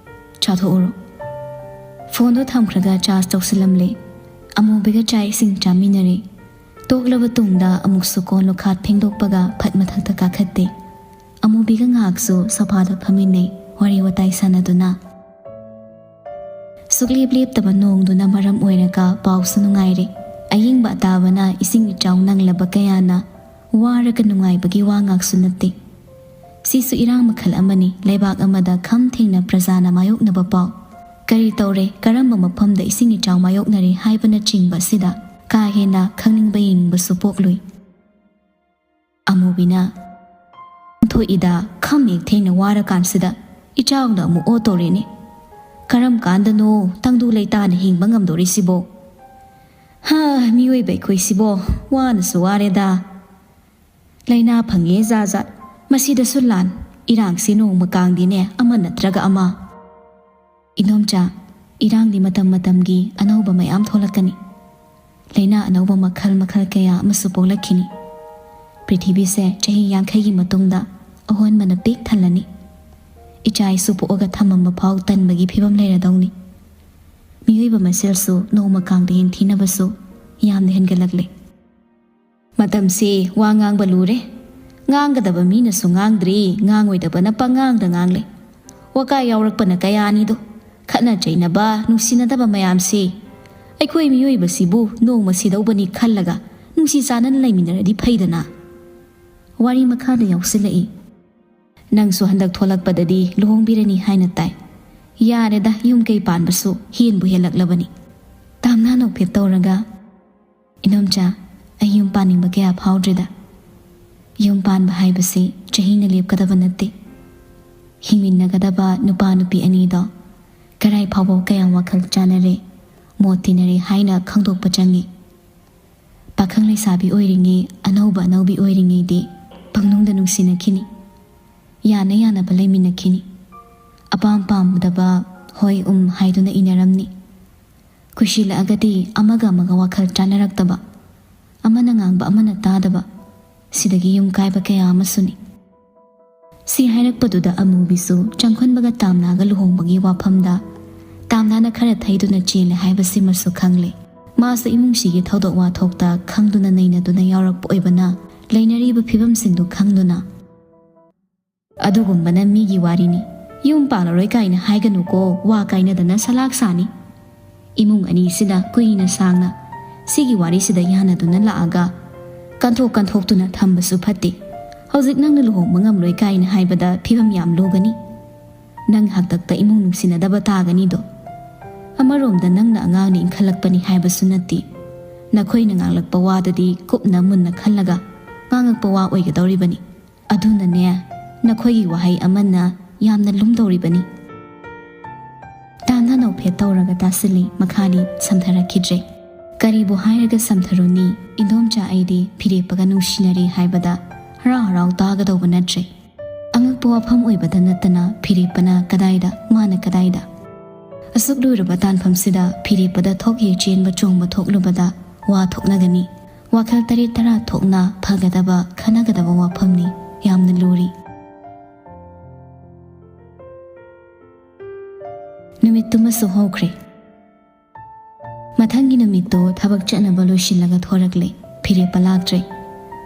ꯆꯥꯊꯣꯛꯎꯔꯣ꯫" ꯐꯣꯟꯗꯣ ꯊꯝꯈ꯭ꯔꯒ ꯆꯥꯔꯖ ꯇꯧꯁꯤꯜꯂꯝꯂꯦ꯫ ꯑꯃꯨꯕꯤꯒ ꯆꯥꯛ ꯏꯁꯤꯡ ꯆꯥꯃꯤꯟꯅꯔꯦ꯫ ꯇꯣꯛꯂꯕ ꯇꯨꯡꯗ ꯑꯃꯨꯛꯁꯨ ꯀꯣꯟ ꯂꯨꯈꯥꯛ ꯐꯦꯡꯗꯣꯛꯄꯒ ꯐꯠ ꯃꯊꯛꯇ ꯀꯥꯈꯠꯇꯦ꯫ ꯑꯃꯨꯕꯤꯒ ꯉꯥꯏꯍꯥꯛꯁꯨ ꯁꯣꯐꯥꯗ ꯐꯝꯃꯤꯟꯅꯩ, ꯋꯥꯔꯤ ꯋꯥꯇꯥꯏ ꯁꯥꯟꯅꯗꯨꯅ꯫ ꯁꯨꯛꯂꯦꯞ ꯂꯦꯞꯇꯕ ꯅꯣꯡꯗꯨꯅ ꯃꯔꯝ ꯑꯣꯏꯔꯒ ꯄꯥꯎꯁꯨ ꯅꯨꯡꯉꯥꯏꯔꯦ꯫ ꯑꯌꯤꯡꯕ ꯑꯇꯥꯕꯅ ꯏꯁꯤꯡ ꯏꯆꯥꯎ ꯅꯪꯂꯕ ꯀꯌꯥꯅ ꯋꯥꯔꯒ ꯅꯨꯡꯉꯥꯏꯕꯒꯤ ꯋꯥ ꯉꯥꯛꯁꯨ ꯅꯠꯇꯦ꯫ ꯁꯤꯁꯨ ꯏꯔꯥꯡ ꯃꯈꯜ ꯑꯃꯅꯤ, ꯂꯩꯕꯥꯛ ꯑꯃꯗ ꯈꯝ ꯊꯦꯡꯅ ꯄ꯭ꯔꯖꯥꯅ ꯃꯥꯌꯣꯛꯅꯕ ꯄꯥꯎ꯫ ꯀꯔꯤ ꯇꯧꯔꯦ, ꯀꯔꯝꯕ ꯃꯐꯝꯗ ꯏꯁꯤꯡ ꯏꯆꯥꯎ ꯃꯥꯌꯣꯛꯅꯔꯦ ꯍꯥꯏꯕꯅꯆꯤꯡꯕ ꯑꯁꯤꯗ ꯀꯥ ꯍꯦꯟꯅ ꯈꯪꯅꯤꯡꯕ ꯌꯦꯡꯅꯤꯡꯕꯁꯨ ꯄꯣꯛꯂꯨꯏ꯫ ꯑꯃꯨꯕꯤꯅ, "ꯊꯣꯛꯏꯗ, ꯈꯝ ꯍꯦꯛ ꯊꯦꯡꯅ ꯋꯥꯔꯀꯥꯟꯁꯤꯗ ꯏꯆꯥꯎꯅ ꯑꯃꯨꯛ ꯑꯣ ꯇꯧꯔꯦꯅꯦ꯫ ꯀꯔꯝ ꯀꯥꯟꯗꯅꯣ ꯇꯪꯗꯨ ꯂꯩꯇꯥꯅ ꯍꯤꯡꯕ ꯉꯝꯗꯣꯔꯤꯁꯤꯕꯣ? ꯍꯥ, ꯃꯤꯑꯣꯏꯕ ꯑꯩꯈꯣꯏꯁꯤꯕꯣ ꯋꯥꯅꯁꯨ ꯋꯥꯔꯦꯗ꯫ ꯂꯥꯏꯅꯥ ꯐꯪꯉꯦ ꯖꯥꯠ ꯖꯥꯠ, ꯃꯁꯤꯗꯁꯨ ꯂꯥꯟ, ꯏꯔꯥꯡꯁꯤ ꯅꯣꯡꯃ ꯀꯥꯡꯗꯤꯅꯦ ꯑꯃ ꯅꯠꯇ꯭ꯔꯒ ꯑꯃ꯫" "ꯏꯅꯣꯝꯆꯥ, ꯏꯔꯥꯡꯗꯤ ꯃꯇꯝ ꯃꯇꯝꯒꯤ ꯑꯅꯧꯕ ꯃꯌꯥꯝ ꯊꯣꯛꯂꯛꯀꯅꯤ꯫ ꯂꯥꯏꯅꯥ ꯑꯅꯧꯕ ꯃꯈꯜ ꯃꯈꯜ ꯀꯌꯥ ꯑꯃꯁꯨ ꯄꯣꯛꯂꯛꯈꯤꯅꯤ꯫ ꯄ꯭ꯔꯤꯊꯤꯕꯤꯁꯦ ꯆꯍꯤ ꯌꯥꯡꯈꯩꯒꯤ ꯃꯇꯨꯡꯗ ꯑꯍꯣꯟꯕꯅ ꯄꯤꯛ ꯊꯜꯂꯅꯤ꯫ ꯏꯆꯥ ꯏꯁꯨ ꯄꯣꯛꯑꯒ ꯊꯝꯃꯝꯕ ꯐꯥꯎ ꯇꯟꯕꯒꯤ ꯐꯤꯕꯝ ꯂꯩꯔꯗꯧꯅꯤ꯫ ꯃꯤꯑꯣꯏꯕ ꯃꯁꯦꯜꯁꯨ ꯅꯣꯡꯃ ꯀꯥꯡꯗ ꯌꯦꯡꯊꯤꯅꯕꯁꯨ ꯌꯥꯝꯅ ꯍꯦꯟꯒꯠꯂꯛꯂꯦ꯫ ꯃꯇꯝꯁꯤ ꯋꯥ ꯉꯥꯡꯕ ꯂꯨꯔꯦ꯫ ꯉꯥꯡꯒꯗꯕ ꯃꯤꯅꯁꯨ ꯉꯥꯡꯗ꯭ꯔꯤ, ꯉꯥꯡꯉꯣꯏꯗꯕꯅ ꯄꯉꯥꯡꯗ ꯉꯥꯡꯂꯦ꯫ ꯋꯥꯀꯥ ꯌꯥꯎꯔꯛꯄꯅ ꯀꯌꯥꯅꯤꯗꯣ꯫ ꯈꯠꯅ ꯆꯩꯅꯕ, ꯅꯨꯡꯁꯤꯅꯗꯕ ꯃꯌꯥꯝꯁꯤ꯫ ꯑꯩꯈꯣꯏ ꯃꯤꯑꯣꯏꯕꯁꯤꯕꯨ ꯅꯣꯡꯃ ꯁꯤꯗꯧꯕꯅꯤ ꯈꯜꯂꯒ ꯅꯨꯡꯁꯤ ꯆꯥꯟꯅꯅ ꯂꯩꯃꯤꯟꯅꯔꯗꯤ ꯐꯩꯗꯅ꯫ ꯋꯥꯔꯤ ꯃꯈꯥꯗ ꯌꯥꯎꯁꯤꯜꯂꯛꯏ꯫ "ꯅꯪꯁꯨ ꯍꯟꯗꯛ ꯊꯣꯛꯂꯛꯄꯗꯗꯤ ꯂꯨꯍꯣꯡꯕꯤꯔꯅꯤ ꯍꯥꯏꯅ ꯇꯥꯏ꯫ ꯌꯥꯔꯦꯗ, ꯌꯨꯝ ꯀꯩ ꯄꯥꯟꯕꯁꯨ ꯍꯦꯟꯕꯨ ꯍꯦꯜꯂꯛꯂꯕꯅꯤ"꯫ ꯇꯥꯝꯅꯥ ꯅꯣꯛꯐꯦꯠ ꯇꯧꯔꯒ, "ꯏꯅꯣꯝꯆꯥ, ꯑꯩ ꯌꯨꯝ ꯄꯥꯟꯅꯤꯡꯕ ꯀꯌꯥ ꯐꯥꯎꯗ꯭ꯔꯤꯗ꯫ ꯌꯨꯝ ꯄꯥꯟꯕ ꯍꯥꯏꯕꯁꯤ ꯆꯍꯤꯅ ꯂꯦꯞꯀꯗꯕ ꯅꯠꯇꯦ꯫ ꯍꯤꯡꯃꯤꯟꯅꯒꯗꯕ ꯅꯨꯄꯥ ꯅꯨꯄꯤ ꯑꯅꯤꯗꯣ ꯀꯔꯥꯏ ꯐꯥꯎꯕ ꯀꯌꯥꯝ ꯋꯥꯈꯜ ꯆꯥꯟꯅꯔꯦ, ꯃꯣꯠ ꯇꯤꯟꯅꯔꯦ ꯍꯥꯏꯅ ꯈꯪꯗꯣꯛꯄ ꯆꯪꯏ꯫ ꯄꯥꯈꯪ ꯂꯩꯁꯥꯕꯤ ꯑꯣꯏꯔꯤꯉꯩ, ꯑꯅꯧꯕ ꯑꯅꯧꯕꯤ ꯑꯣꯏꯔꯤꯉꯩꯗꯤ ꯄꯪꯅꯨꯡꯗ ꯅꯨꯡꯁꯤꯅꯈꯤꯅꯤ꯫ ꯌꯥꯅ ꯌꯥꯅꯕ ꯂꯩꯃꯤꯟꯅꯈꯤꯅꯤ꯫ ꯑꯄꯥꯝ ꯄꯥꯝꯗꯕ ꯍꯣꯏ ꯎꯝ ꯍꯥꯏꯗꯨꯅ ꯏꯅꯔꯝꯅꯤ꯫ ꯀꯨꯏꯁꯤꯜꯂꯛꯑꯒꯗꯤ ꯑꯃꯒ ꯑꯃꯒ ꯋꯥꯈꯜ ꯆꯥꯅꯔꯛꯇꯕ, ꯑꯃꯅ ꯉꯥꯡꯕ ꯑꯃꯅ ꯇꯥꯗꯕ, ꯁꯤꯗꯒꯤ ꯌꯨꯝ ꯀꯥꯏꯕ ꯀꯌꯥ ꯑꯃꯁꯨꯅꯤ"꯫ ꯁꯤ ꯍꯥꯏꯔꯛꯄꯗꯨꯗ ꯑꯃꯨꯕꯤꯁꯨ ꯆꯪꯈꯣꯟꯕꯒ ꯇꯥꯝꯅꯥꯒ ꯂꯨꯍꯣꯡꯕꯒꯤ ꯋꯥꯐꯝꯗ ꯇꯥꯝꯅꯥꯅ ꯈꯔ ꯊꯩꯗꯨꯅ ꯆꯦꯜꯂꯦ ꯍꯥꯏꯕꯁꯤꯃꯁꯨ ꯈꯪꯂꯦ꯫ ꯃꯥꯁꯨ ꯏꯃꯨꯡꯁꯤꯒꯤ ꯊꯧꯗꯣꯛ ꯋꯥꯊꯣꯛꯇ ꯈꯪꯗꯨꯅ ꯅꯩꯅꯗꯨꯅ ꯌꯥꯎꯔꯛꯄ ꯑꯣꯏꯕꯅ, ꯂꯩꯅꯔꯤꯕ ꯐꯤꯕꯝꯁꯤꯡꯗꯨ ꯈꯪꯗꯨꯅ, "ꯑꯗꯨꯒꯨꯝꯕꯅ ꯃꯤꯒꯤ ꯋꯥꯔꯤꯅꯤ꯫ ꯌꯨꯝ ꯄꯥꯜꯂꯔꯣꯏ ꯀꯥꯏꯅ ꯍꯥꯏꯒꯅꯨꯀꯣ, ꯋꯥ ꯀꯥꯏꯅꯗꯅ ꯁꯂꯥꯛ ꯁꯥꯅꯤ꯫ ꯏꯃꯨꯡ ꯑꯅꯤꯁꯤꯗ ꯀꯨꯏꯅ ꯁꯥꯡꯅ ꯁꯤꯒꯤ ꯋꯥꯔꯤꯁꯤꯗ ꯌꯥꯅꯗꯨꯅ ꯂꯥꯛꯑꯒ ꯀꯟꯊꯣꯛ ꯀꯟꯊꯣꯛꯇꯨꯅ ꯊꯝꯕꯁꯨ ꯐꯠꯇꯦ꯫ ꯍꯧꯖꯤꯛ ꯅꯪꯅ ꯂꯨꯍꯣꯡꯕ ꯉꯝꯂꯣꯏ ꯀꯥꯏꯅ ꯍꯥꯏꯕꯗ ꯐꯤꯕꯝ ꯌꯥꯝ ꯂꯨꯒꯅꯤ꯫ ꯅꯪ ꯍꯥꯛꯇꯛꯇ ꯏꯃꯨꯡ ꯅꯨꯡꯁꯤꯅꯗꯕ ꯇꯥꯒꯅꯤꯗꯣ꯫ ꯑꯃꯔꯣꯝꯗ ꯅꯪꯅ ꯑꯉꯥꯡꯅ ꯏꯟꯈꯠꯂꯛꯄꯅꯤ ꯍꯥꯏꯕꯁꯨ ꯅꯠꯇꯦ꯫ ꯅꯈꯣꯏꯅ ꯉꯥꯡꯂꯛꯄ ꯋꯥꯗꯨꯗꯤ ꯀꯨꯞꯅ ꯃꯨꯟꯅ ꯈꯜꯂꯒ ꯉꯥꯡꯉꯛꯄ ꯋꯥ ꯑꯣꯏꯒꯗꯧꯔꯤꯕꯅꯤ꯫ ꯑꯗꯨꯅꯅꯦ, ꯅꯈꯣꯏꯒꯤ ꯋꯥꯍꯩ ꯑꯃꯅ ꯌꯥꯝꯅ ꯂꯨꯝꯗꯧꯔꯤꯕꯅꯤ"꯫ ꯇꯥꯝꯅꯥ ꯅꯣꯛꯐꯦꯠ ꯇꯧꯔꯒ ꯇꯥꯁꯤꯜꯂꯤ, ꯃꯈꯥꯗꯤ ꯁꯝꯊꯔꯛꯈꯤꯗ꯭ꯔꯦ꯫ ꯀꯔꯤꯕꯨ ꯍꯥꯏꯔꯒ ꯁꯝꯊꯔꯨꯅꯤ? ꯏꯟꯗꯣꯝꯆꯥ ꯑꯩꯗꯤ ꯐꯤꯔꯦꯞꯄꯒ ꯅꯨꯡꯁꯤꯅꯔꯦ ꯍꯥꯏꯕꯗ ꯍꯔꯥꯎ ꯍꯔꯥꯎ ꯇꯥꯒꯗꯧꯕ ꯅꯠꯇ꯭ꯔꯦ꯫ ꯑꯉꯛꯄ ꯋꯥꯐꯝ ꯑꯣꯏꯕꯗ ꯅꯠꯇꯅ ꯐꯤꯔꯦꯞꯄꯅ ꯀꯗꯥꯏꯗ, ꯃꯥꯅ ꯀꯗꯥꯏꯗ? ꯑꯁꯨꯛ ꯂꯨꯔꯕ ꯇꯥꯟꯐꯝꯁꯤꯗ ꯐꯤꯔꯦꯞꯄꯗ ꯊꯣꯛ ꯍꯦꯛ ꯆꯦꯟꯕ ꯆꯣꯡꯕ ꯊꯣꯛꯂꯨꯕꯗ ꯋꯥ ꯊꯣꯛꯅꯒꯅꯤ꯫ ꯋꯥꯈꯜ ꯇꯔꯦꯠ ꯇꯔꯥ ꯊꯣꯛꯅ ꯐꯒꯗꯕ, ꯈꯟꯅꯒꯗꯕ ꯋꯥꯐꯝꯅꯤ꯫ ꯌꯥꯝꯅ ꯂꯨꯔꯤ꯫ ꯅꯨꯃꯤꯠꯇꯨꯃꯁꯨ ꯍꯧꯈ꯭ꯔꯦ꯫ ꯃꯊꯪꯒꯤ ꯅꯨꯃꯤꯠꯇꯣ ꯊꯕꯛ ꯆꯠꯅꯕ ꯂꯣꯏꯁꯤꯜꯂꯒ ꯊꯣꯔꯛꯂꯦ꯫ ꯐꯤꯔꯦꯞꯄ ꯂꯥꯛꯇ꯭ꯔꯦ꯫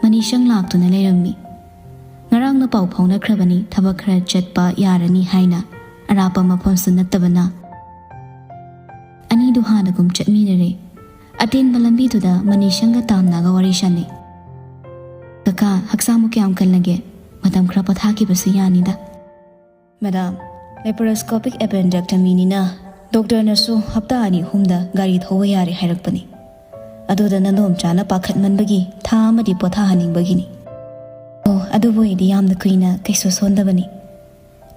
ꯃꯅꯤꯁꯪ ꯂꯥꯛꯇꯨꯅ ꯂꯩꯔꯝꯃꯤ꯫ ꯉꯔꯥꯡꯅ ꯄꯥꯎ ꯐꯥꯎꯅꯈ꯭ꯔꯕꯅꯤ, ꯊꯕꯛ ꯈꯔ ꯆꯠꯄ ꯌꯥꯔꯅꯤ ꯍꯥꯏꯅ꯫ ꯑꯔꯥꯞꯄ ꯃꯐꯝꯁꯨ ꯅꯠꯇꯕꯅ꯫ ꯑꯅꯤꯗꯨ ꯍꯥꯟꯅꯒꯨꯝ ꯆꯠꯃꯤꯟꯅꯔꯦ꯫ ꯑꯇꯦꯟꯕ ꯂꯝꯕꯤꯗꯨꯗ ꯃꯅꯤꯁꯪꯒ ꯇꯥꯝꯅꯒ ꯋꯥꯔꯤ ꯁꯥꯟꯅꯩ꯫ "ꯀꯀꯥ, ꯍꯛꯆꯥꯡꯕꯨ ꯀꯌꯥꯝ ꯀꯜꯂꯒꯦ? ꯃꯇꯝ ꯈꯔ ꯄꯣꯊꯥꯈꯤꯕꯁꯨ ꯌꯥꯅꯤꯗ꯫" "ꯃꯦꯗꯥꯝ, ꯂꯦꯄꯔꯣꯁꯀꯣꯄꯤꯛ ꯑꯦꯄꯦꯟꯗꯦꯛꯇꯃꯤꯅꯤꯅ ꯗꯣꯛꯇꯔꯅꯁꯨ ꯍꯞꯇꯥ ꯑꯅꯤ ꯑꯍꯨꯝꯗ ꯒꯥꯔꯤ ꯊꯧꯕ ꯌꯥꯔꯦ ꯍꯥꯏꯔꯛꯄꯅꯤ꯫ ꯑꯗꯨꯗ ꯅꯗꯣꯝꯆꯥꯅ ꯄꯥꯈꯠꯃꯟꯕꯒꯤ ꯊꯥ ꯑꯃꯗꯤ ꯄꯣꯊꯥꯍꯟꯅꯤꯡꯕꯒꯤꯅꯤ꯫" "ꯑꯣ, ꯑꯗꯨꯕꯨ ꯑꯩꯗꯤ ꯌꯥꯝꯅ ꯀꯨꯏꯅ ꯀꯩꯁꯨ ꯁꯣꯟꯗꯕꯅꯤ꯫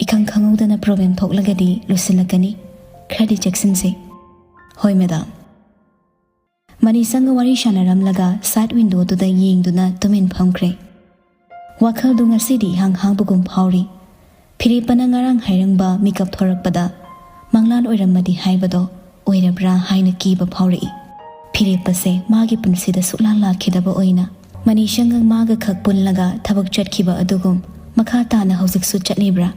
ꯏꯈꯪ ꯈꯪꯍꯧꯗꯅ ꯄ꯭ꯔꯣꯕ꯭ꯂꯦꯝ ꯊꯣꯛꯂꯒꯗꯤ ꯂꯨꯁꯤꯜꯂꯛꯀꯅꯤ꯫ ꯈꯔꯗꯤ ꯆꯦꯛꯁꯤꯟꯁꯦ꯫" "ꯍꯣꯏ, ꯃꯦꯗꯥꯝ꯫" ꯃꯅꯤꯁꯪꯒ ꯋꯥꯔꯤ ꯁꯥꯟꯅꯔꯝꯂꯒ ꯁꯥꯏꯠ ꯋꯤꯟꯗꯣꯗꯨꯗ ꯌꯦꯡꯗꯨꯅ ꯇꯨꯃꯤꯟ ꯐꯝꯈ꯭ꯔꯦ꯫ ꯋꯥꯈꯜꯗꯨ ꯉꯁꯤꯗꯤ ꯏꯍꯥꯡ ꯍꯥꯡꯕꯒꯨꯝ ꯐꯥꯎꯔꯤ꯫ ꯐꯤꯔꯦꯞꯄꯅ ꯉꯔꯥꯡ ꯍꯥꯏꯔꯝꯕ ꯃꯤꯀꯞ ꯊꯣꯔꯛꯄꯗ ꯃꯪꯂꯥꯟ ꯑꯣꯏꯔꯝꯃꯗꯤ ꯍꯥꯏꯕꯗꯣ ꯑꯣꯏꯔꯕ꯭ꯔꯥ ꯍꯥꯏꯅ ꯀꯤꯕ ꯐꯥꯎꯔꯛꯏ꯫ ꯐꯤꯔꯦꯞꯄꯁꯦ ꯃꯥꯒꯤ ꯄꯨꯟꯁꯤꯗ ꯁꯨꯛꯂꯥꯛ ꯂꯥꯛꯈꯤꯗꯕ ꯑꯣꯏꯅ꯫ ꯃꯅꯤꯁꯪꯒ ꯃꯥꯒ ꯈꯛ ꯄꯨꯜꯂꯒ ꯊꯕꯛ ꯆꯠꯈꯤꯕ ꯑꯗꯨꯒꯨꯝ ꯃꯈꯥ ꯇꯥꯅ ꯍꯧꯖꯤꯛꯁꯨ ꯆꯠꯂꯤꯕ꯭ꯔꯥ?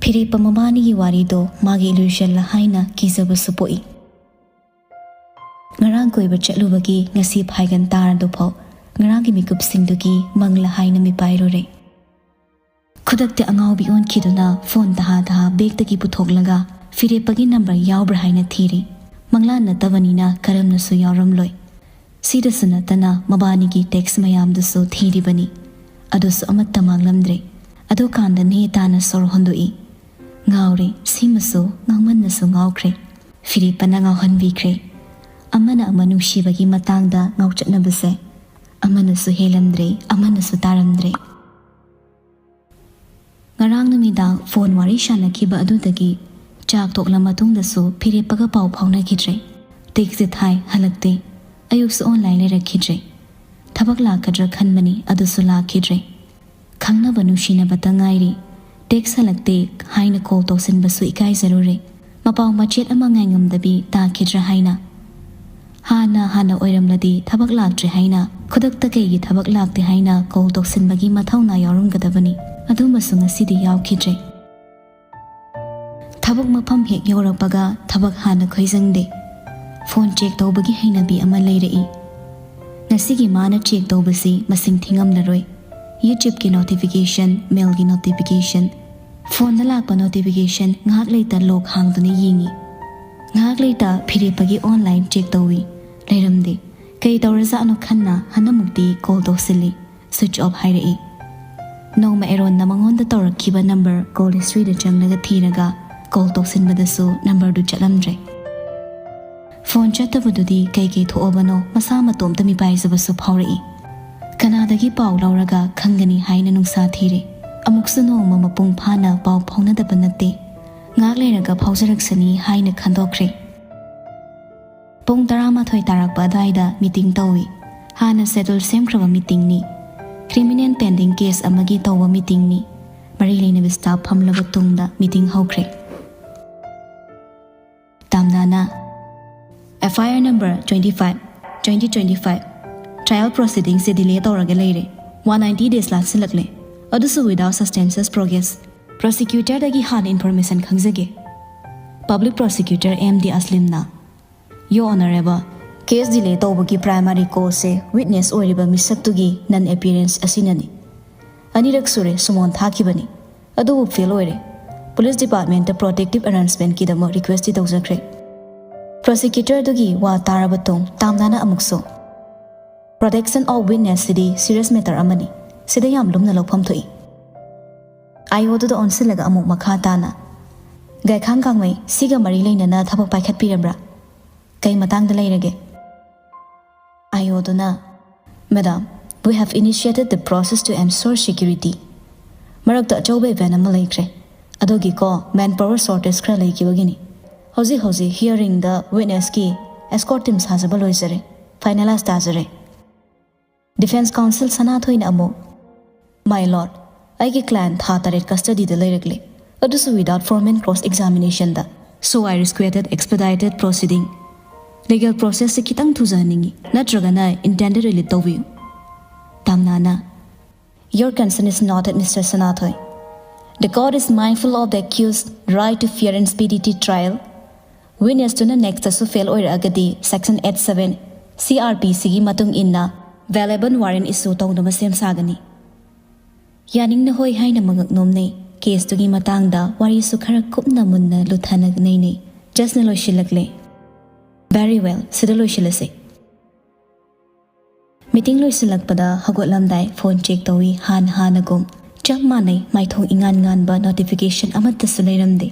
ꯐꯤꯔꯦꯞꯄ ꯃꯕꯥꯅꯤꯒꯤ ꯋꯥꯔꯤꯗꯣ ꯃꯥꯒꯤ ꯏꯂꯨꯁꯟꯂ ꯍꯥꯏꯅ ꯀꯤꯖꯕꯁꯨ ꯄꯣꯛꯏ꯫ ꯉꯔꯥꯡ ꯀꯣꯏꯕ ꯆꯠꯂꯨꯕꯒꯤ ꯉꯁꯤ ꯐꯥꯏꯒꯟ ꯇꯥꯔꯗꯨꯐꯥꯎ ꯉꯔꯥꯡꯒꯤ ꯃꯤꯀꯨꯞꯁꯤꯡꯗꯨꯒꯤ ꯃꯪꯂ ꯍꯥꯏꯅ ꯃꯤꯄꯥꯏꯔꯨꯔꯦ꯫ ꯈꯨꯗꯛꯇ ꯑꯉꯥꯎꯕꯤ ꯑꯣꯟꯈꯤꯗꯨꯅ ꯐꯣꯟ ꯇꯍꯥ ꯇꯍꯥ ꯕꯦꯒꯇꯒꯤ ꯄꯨꯊꯣꯛꯂꯒ ꯐꯤꯔꯦꯞꯄꯒꯤ ꯅꯝꯕꯔ ꯌꯥꯎꯕ꯭ꯔꯥ ꯍꯥꯏꯅ ꯊꯤꯔꯤ꯫ ꯃꯪꯂꯥꯟ ꯅꯠꯇꯕꯅꯤꯅ ꯀꯔꯝꯅꯁꯨ ꯌꯥꯎꯔꯝꯂꯣꯏ꯫ ꯁꯤꯗꯁꯨ ꯅꯠꯇꯅ ꯃꯕꯥꯅꯤꯒꯤ ꯇꯦꯛꯁ ꯃꯌꯥꯝꯗꯨꯁꯨ ꯊꯤꯔꯤꯕꯅꯤ꯫ ꯑꯗꯨꯁꯨ ꯑꯃꯠꯇ ꯃꯥꯡꯂꯝꯗ꯭ꯔꯦ꯫ ꯑꯗꯨꯀꯥꯟꯗ ꯅꯦ ꯇꯥꯅ ꯁꯣꯔ ꯍꯣꯟꯗꯣꯛꯏ꯫ ꯉꯥꯎꯔꯦ, ꯁꯤꯃꯁꯨ ꯉꯥꯎꯃꯟꯅꯁꯨ ꯉꯥꯎꯈ꯭ꯔꯦ꯫ ꯐꯤꯔꯦꯞꯄꯅ ꯉꯥꯎꯍꯟꯕꯤꯈ꯭ꯔꯦ꯫ ꯑꯃꯅ ꯑꯃ ꯅꯨꯡꯁꯤꯕꯒꯤ ꯃꯇꯥꯡꯗ ꯉꯥꯎꯆꯠꯅꯕꯁꯦ ꯑꯃꯅꯁꯨ ꯍꯦꯜꯂꯝꯗ꯭ꯔꯦ, ꯑꯃꯅꯁꯨ ꯇꯥꯔꯝꯗ꯭ꯔꯦ꯫ ꯉꯔꯥꯡ ꯅꯨꯃꯤꯗꯥꯡ ꯐꯣꯟ ꯋꯥꯔꯤ ꯁꯥꯟꯅꯈꯤꯕ ꯑꯗꯨꯗꯒꯤ ꯆꯥꯛ ꯇꯣꯛꯂ ꯃꯇꯨꯡꯗꯁꯨ ꯐꯤꯔꯦꯞꯄꯒ ꯄꯥꯎ ꯐꯥꯎꯅꯈꯤꯗ꯭ꯔꯦ꯫ ꯇꯦꯛꯁꯇꯤ ꯊꯥꯏ, ꯍꯜꯂꯛꯇꯦ꯫ ꯑꯌꯨꯛꯁꯨ ꯑꯣꯟꯂꯥꯏꯟ ꯂꯩꯔꯛꯈꯤꯗ꯭ꯔꯦ꯫ ꯊꯕꯛ ꯂꯥꯛꯀꯗ꯭ꯔꯥ ꯈꯟꯕꯅꯤ, ꯑꯗꯨꯁꯨ ꯂꯥꯛꯈꯤꯗ꯭ꯔꯦ꯫ ꯈꯪꯅꯕ ꯅꯨꯡꯁꯤꯅꯕꯇ ꯉꯥꯏꯔꯤ꯫ ꯇꯦꯛꯁ ꯍꯜꯂꯛꯇꯦ ꯍꯥꯏꯅ ꯀꯣꯜ ꯇꯧꯁꯤꯟꯕꯁꯨ ꯏꯀꯥꯏꯖꯔꯨꯔꯦ꯫ ꯃꯄꯥꯎ ꯃꯆꯦꯠ ꯑꯃ ꯉꯥꯏꯉꯝꯗꯕꯤ ꯇꯥꯈꯤꯗ꯭ꯔꯥ ꯍꯥꯏꯅ꯫ ꯍꯥꯟꯅ ꯍꯥꯟꯅ ꯑꯣꯏꯔꯝꯂꯗꯤ ꯊꯕꯛ ꯂꯥꯛꯇ꯭ꯔꯦ ꯍꯥꯏꯅ, ꯈꯨꯗꯛꯇ ꯀꯩꯒꯤ ꯊꯕꯛ ꯂꯥꯛꯇꯦ ꯍꯥꯏꯅ ꯀꯣꯜ ꯇꯧꯁꯤꯟꯕꯒꯤ ꯃꯊꯧꯅꯥ ꯌꯥꯎꯔꯝꯒꯗꯕꯅꯤ꯫ ꯑꯗꯨꯃꯁꯨ ꯉꯁꯤꯗꯤ ꯌꯥꯎꯈꯤꯗ꯭ꯔꯦ꯫ ꯊꯕꯛ ꯃꯐꯝ ꯍꯦꯛ ꯌꯧꯔꯛꯄꯒ ꯊꯕꯛ ꯍꯥꯟꯅ ꯈꯣꯏꯖꯪꯗꯦ꯫ ꯐꯣꯟ ꯆꯦꯛ ꯇꯧꯕꯒꯤ ꯍꯩꯅꯕꯤ ꯑꯃ ꯂꯩꯔꯛꯏ꯫ ꯉꯁꯤꯒꯤ ꯃꯥꯅ ꯆꯦꯛ ꯇꯧꯕꯁꯤ ꯃꯁꯤꯡ ꯊꯤꯉꯝꯂꯔꯣꯏ꯫ YouTubeꯀꯤ ꯅꯣꯇꯤꯐꯤꯀꯦꯁꯟ, ꯃꯦꯜꯒꯤ ꯅꯣꯇꯤꯐꯤꯀꯦꯁꯟ, ꯐꯣꯟꯗ ꯂꯥꯛꯄ ꯅꯣꯇꯤꯐꯤꯀꯦꯁꯟ ꯉꯥꯏꯍꯥꯛ ꯂꯩꯇ ꯂꯣꯛ ꯍꯥꯡꯗꯨꯅ ꯌꯦꯡꯏ꯫ ꯉꯥꯏꯍꯥꯛ ꯂꯩꯇ ꯐꯤꯔꯦꯞꯄꯒꯤ ꯑꯣꯟꯂꯥꯏꯟ ꯆꯦꯛ ꯇꯧꯏ꯫ ꯂꯩꯔꯝꯗꯦ꯫ ꯀꯩ ꯇꯧꯔꯖꯥꯠꯅꯣ ꯈꯟꯅ ꯍꯟꯗꯛꯃꯨꯛꯇꯤ ꯀꯣꯜ ꯇꯧꯁꯤꯜꯂꯤ꯫ ꯁ꯭ꯋꯤꯆ ꯑꯣꯐ ꯍꯥꯏꯔꯛꯏ꯫ ꯅꯣꯡꯃ ꯑꯦꯔꯣꯟꯅ ꯃꯉꯣꯟꯗ ꯇꯧꯔꯛꯈꯤꯕ ꯅꯝꯕꯔ ꯀꯣꯜ ꯍꯤꯁꯇ꯭ꯔꯤꯗ ꯆꯪꯂꯒ ꯊꯤꯔꯒ ꯀꯣꯜ ꯇꯧꯁꯤꯟꯕꯗꯁꯨ ꯅꯝꯕꯔꯗꯨ ꯆꯠꯂꯝꯗ꯭ꯔꯦ꯫ ꯐꯣꯟ ꯆꯠꯇꯕꯗꯨꯗꯤ ꯀꯩ ꯀꯩ ꯊꯣꯛꯑꯕꯅꯣ ꯃꯁꯥ ꯃꯇꯣꯝꯇ ꯃꯤꯄꯥꯏꯖꯕꯁꯨ ꯐꯥꯎꯔꯛꯏ꯫ ꯀꯅꯥꯗꯒꯤ ꯄꯥꯎ ꯂꯧꯔꯒ ꯈꯪꯒꯅꯤ ꯍꯥꯏꯅ ꯅꯨꯡꯁꯥ ꯊꯤꯔꯦ꯫ ꯑꯃꯨꯛꯁꯨ ꯅꯣꯡꯃ ꯃꯄꯨꯡ ꯐꯥꯅ ꯄꯥꯎ ꯐꯥꯎꯅꯗꯕ ꯅꯠꯇꯦ꯫ ꯉꯥꯏꯍꯥꯛ ꯂꯩꯔꯒ ꯐꯥꯎꯖꯔꯛꯁꯅꯤ ꯍꯥꯏꯅ ꯈꯟꯗꯣꯛꯈ꯭ꯔꯦ꯫ ꯄꯨꯡ ꯇꯔꯥꯃꯥꯊꯣꯏ ꯇꯥꯔꯛꯄ ꯑꯗꯨꯋꯥꯏꯗ ꯃꯤꯇꯤꯡ ꯇꯧꯏ꯫ ꯍꯥꯟꯅ ꯁꯦꯗꯨꯜ ꯁꯦꯝꯈ꯭ꯔꯕ ꯃꯤꯇꯤꯡꯅꯤ꯫ ꯀ꯭ꯔꯤꯃꯤꯅꯦꯜ ꯄꯦꯟꯗꯤꯡ ꯀꯦꯁ ꯑꯃꯒꯤ ꯇꯧꯕ ꯃꯤꯇꯤꯡꯅꯤ꯫ ꯃꯔꯤ ꯂꯩꯅꯕ ꯁ꯭ꯇꯥꯐ ꯐꯝꯂꯕ ꯇꯨꯡꯗ ꯃꯤꯇꯤꯡ ꯍꯧꯈ꯭ꯔꯦ꯫ ꯇꯥꯝꯅꯥꯅ, "F I R number twenty five, twenty twenty five, trial ꯄ꯭ꯔꯣꯁꯤꯗꯤꯡꯁꯦ ꯗꯤꯂꯦ ꯇꯧꯔꯒ ꯂꯩꯔꯦ꯫ ꯋꯥꯟ ꯅꯥꯏꯟꯇꯤ ꯗꯦꯖ ꯂꯥꯟꯁꯤꯜꯂꯛꯂꯦ, ꯑꯗꯨꯁꯨ without substantial progress꯫ ꯄ꯭ꯔꯣꯁꯤꯀ꯭ꯌꯨꯇꯔꯗꯒꯤ ꯍꯥꯟꯅ ꯏꯟꯐꯣꯔꯃꯦꯁꯟ ꯈꯪꯖꯒꯦ꯫" ꯄꯕ꯭ꯂꯤꯛ ꯄ꯭ꯔꯣꯁꯤꯀ꯭ꯌꯨꯇꯔ ꯑꯦꯝ ꯗꯤ ꯑꯁꯂꯤꯝꯅ, "Your Honorable, ꯀꯦꯁ ꯗꯤꯂꯦ ꯇꯧꯕꯒꯤ ꯄ꯭ꯔꯥꯏꯃꯥꯔꯤ ꯀꯣꯖꯁꯦ ꯋꯤꯠꯅꯦꯁ ꯑꯣꯏꯔꯤꯕ ꯃꯤꯁꯛꯇꯨꯒꯤ ꯅꯟ ꯑꯦꯄꯤꯌꯔꯦꯟꯁ ꯑꯁꯤꯅꯅꯤ꯫ ꯑꯅꯤꯔꯛ ꯁꯨꯔꯦ ꯁꯨꯃꯣꯟ ꯊꯥꯈꯤꯕꯅꯤ, ꯑꯗꯨꯕꯨ ꯐꯦꯜ ꯑꯣꯏꯔꯦ꯫ ꯄꯨꯂꯤꯁ ꯗꯤꯄꯥꯔꯠꯃꯦꯟꯠꯇ ꯄ꯭ꯔꯣꯇꯦꯛꯇꯤꯚ ꯑꯦꯔꯦꯟꯖꯃꯦꯟꯠꯀꯤꯗꯃꯛ ꯔꯤꯀ꯭ꯋꯦꯁꯇꯤ ꯇꯧꯖꯈ꯭ꯔꯦ꯫" ꯄ꯭ꯔꯣꯁꯤꯀ꯭ꯌꯨꯇꯔꯗꯨꯒꯤ ꯋꯥ ꯇꯥꯔꯕ ꯇꯨꯡ ꯇꯥꯝꯅꯥꯅ ꯑꯃꯨꯛꯁꯨ, "Protection of witness ꯁꯤꯗꯤ ꯁꯤꯔꯤꯌꯁ ꯃꯦꯇꯔ ꯑꯃꯅꯤ꯫ ꯁꯤꯗ ꯌꯥꯝ ꯂꯨꯝꯅ ꯂꯧꯐꯝ ꯊꯣꯛꯏ꯫" ꯑꯥꯏ ꯑꯣꯗꯨꯗ ꯑꯣꯟꯁꯤꯜꯂꯒ ꯑꯃꯨꯛ ꯃꯈꯥ ꯇꯥꯅ, "ꯒꯥꯏꯈꯥꯡ ꯀꯥꯡꯃꯩ, ꯁꯤꯒ ꯃꯔꯤ ꯂꯩꯅꯅ ꯊꯕꯛ ꯄꯥꯏꯈꯠꯄꯤꯔꯕ꯭ꯔꯥ? ꯀꯩ ꯃꯇꯥꯡꯗ ꯂꯩꯔꯒꯦ?" ꯑꯥꯏ ꯑꯣꯗꯨꯅ, "Madam, we have initiated the process to ensure security꯫ ꯃꯔꯛꯇ ꯑꯆꯧꯕ ꯏꯚꯦꯟꯠ ꯑꯃ ꯂꯩꯈ꯭ꯔꯦ꯫ ꯑꯗꯨꯒꯤꯀꯣ, ꯃꯦꯟ ꯄꯥꯋꯔ ꯁꯣꯔꯇꯦꯖ ꯈꯔ ꯂꯩꯈꯤꯕꯒꯤꯅꯤ꯫ ꯍꯧꯖꯤꯛ ꯍꯧꯖꯤꯛ ꯍꯤꯌꯔꯤꯡꯗ ꯋꯤꯠꯅꯦꯁꯀꯤ ꯑꯦꯁꯀꯣꯔꯠ ꯇꯤꯝ ꯁꯥꯖꯕ ꯂꯣꯏꯖꯔꯦ꯫ ꯐꯥꯏꯅꯦꯂꯥꯏꯖ ꯇꯥꯖꯔꯦ꯫" ꯗꯤꯐꯦꯟꯁ ꯀꯥꯎꯟꯁꯤꯜ ꯁꯅꯥꯊꯣꯏꯅ ꯑꯃꯨꯛ, "My lord, ꯑꯩꯒꯤ ꯀ꯭ꯂꯥꯏꯟꯠ ꯊꯥ ꯇꯔꯦꯠ ꯀꯁꯇꯗꯤꯗ ꯂꯩꯔꯛꯂꯦ, ꯑꯗꯨꯁꯨ without formal cross examination ꯗ꯫ So I requested expedited proceeding꯫ Legal ꯄ꯭ꯔꯣꯁꯦꯁꯁꯤ ꯈꯤꯇꯪ ꯊꯨꯖꯍꯟꯅꯤꯡꯏ, ꯅꯠꯇ꯭ꯔꯒꯅ ꯏꯟꯇꯦꯟꯗꯦꯗ ꯔꯤꯂꯤꯐ ꯇꯧꯕꯤꯌꯨ꯫" ꯇꯥꯝꯅꯥꯅ, "Your concern is noted, Mister Sanathoi. The court is mindful of the accused right to fair and speedy trial꯫ ꯋꯤꯠꯅꯦꯁꯇꯨꯅ ꯅꯦꯛꯁꯇꯁꯨ ꯐꯦꯜ ꯑꯣꯏꯔꯛꯑꯒꯗꯤ section eight seven C R P ꯁꯤꯒꯤ ꯃꯇꯨꯡ ꯏꯟꯅ ꯕꯦꯜ ꯑꯦꯕꯜ ꯋꯥꯔꯦꯟꯠ ꯏꯁꯨ ꯇꯧꯅꯕ ꯁꯦꯝ ꯁꯥꯒꯅꯤ꯫" ꯌꯥꯅꯤꯡꯅ ꯍꯣꯏ ꯍꯥꯏꯅ ꯃꯉꯛ ꯅꯣꯝꯅꯩ꯫ ꯀꯦꯁꯇꯨꯒꯤ ꯃꯇꯥꯡꯗ ꯋꯥꯔꯤꯁꯨ ꯈꯔ ꯀꯨꯞꯅ ꯃꯨꯟꯅ ꯂꯨꯊꯅ ꯅꯩꯅꯩ꯫ ꯖꯁꯅ ꯂꯣꯏꯁꯤꯜꯂꯛꯂꯦ꯫ Very well, ꯁꯤꯗ ꯂꯣꯏꯁꯤꯜꯂꯁꯤ꯫ ꯃꯤꯇꯤꯡ ꯂꯣꯏꯁꯤꯜꯂꯛꯄꯗ ꯍꯧꯒꯠꯂꯝꯗꯥꯏ ꯐꯣꯟ ꯆꯦꯛ ꯇꯧꯏ, ꯍꯥꯟꯅ ꯍꯥꯟꯅꯒꯨꯝ꯫ ꯆꯞ ꯃꯥꯟꯅꯩ, ꯃꯥꯏꯊꯣꯡ ꯏꯉꯥꯟ ꯉꯥꯟꯕ, ꯅꯣꯇꯤꯐꯤꯀꯦꯁꯟ ꯑꯃꯠꯇꯁꯨ ꯂꯩꯔꯝꯗꯦ꯫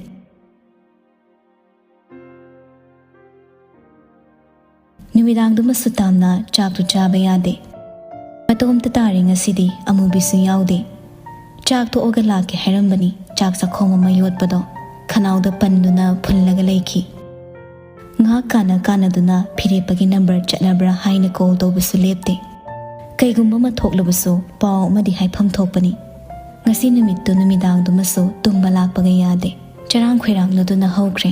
ꯅꯨꯃꯤꯗꯥꯡꯗꯨꯃꯁꯨ ꯇꯥꯝꯅ ꯆꯥꯛꯇꯨ ꯆꯥꯕ ꯌꯥꯗꯦ꯫ ꯃꯇꯣꯝꯇ ꯇꯥꯔꯦ ꯉꯁꯤꯗꯤ, ꯑꯃꯨꯕꯤꯁꯨ ꯌꯥꯎꯗꯦ꯫ ꯆꯥꯛ ꯇꯣꯛꯑꯒ ꯂꯥꯛꯀꯦ ꯍꯥꯏꯔꯝꯕꯅꯤ, ꯆꯥꯛ ꯆꯥꯛꯈꯣꯝ ꯑꯃ ꯌꯣꯠꯄꯗꯣ ꯈꯅꯥꯎꯗ ꯄꯟꯗꯨꯅ ꯐꯨꯜꯂꯒ ꯂꯩꯈꯤ꯫ ꯉꯥꯏꯍꯥꯛ ꯀꯥꯟꯅ ꯀꯥꯟꯅꯗꯨꯅ ꯐꯤꯔꯦꯞꯄꯒꯤ ꯅꯝꯕꯔ ꯆꯠꯅꯕ꯭ꯔꯥ ꯍꯥꯏꯅ ꯀꯣꯜ ꯇꯧꯕꯁꯨ ꯂꯦꯞꯇꯦ꯫ ꯀꯩꯒꯨꯝꯕ ꯑꯃ ꯊꯣꯛꯂꯕꯁꯨ ꯄꯥꯎ ꯑꯃꯗꯤ ꯍꯥꯏꯐꯝ ꯊꯣꯛꯄꯅꯤ꯫ ꯉꯁꯤ ꯅꯨꯃꯤꯠꯇꯨ ꯅꯨꯃꯤꯗꯥꯡꯗꯨꯃꯁꯨ ꯇꯨꯝꯕ ꯂꯥꯛꯄꯒ ꯌꯥꯗꯦ꯫ ꯆꯔꯥꯡ ꯈꯣꯏꯔꯥꯡꯅꯗꯨꯅ ꯍꯧꯈ꯭ꯔꯦ꯫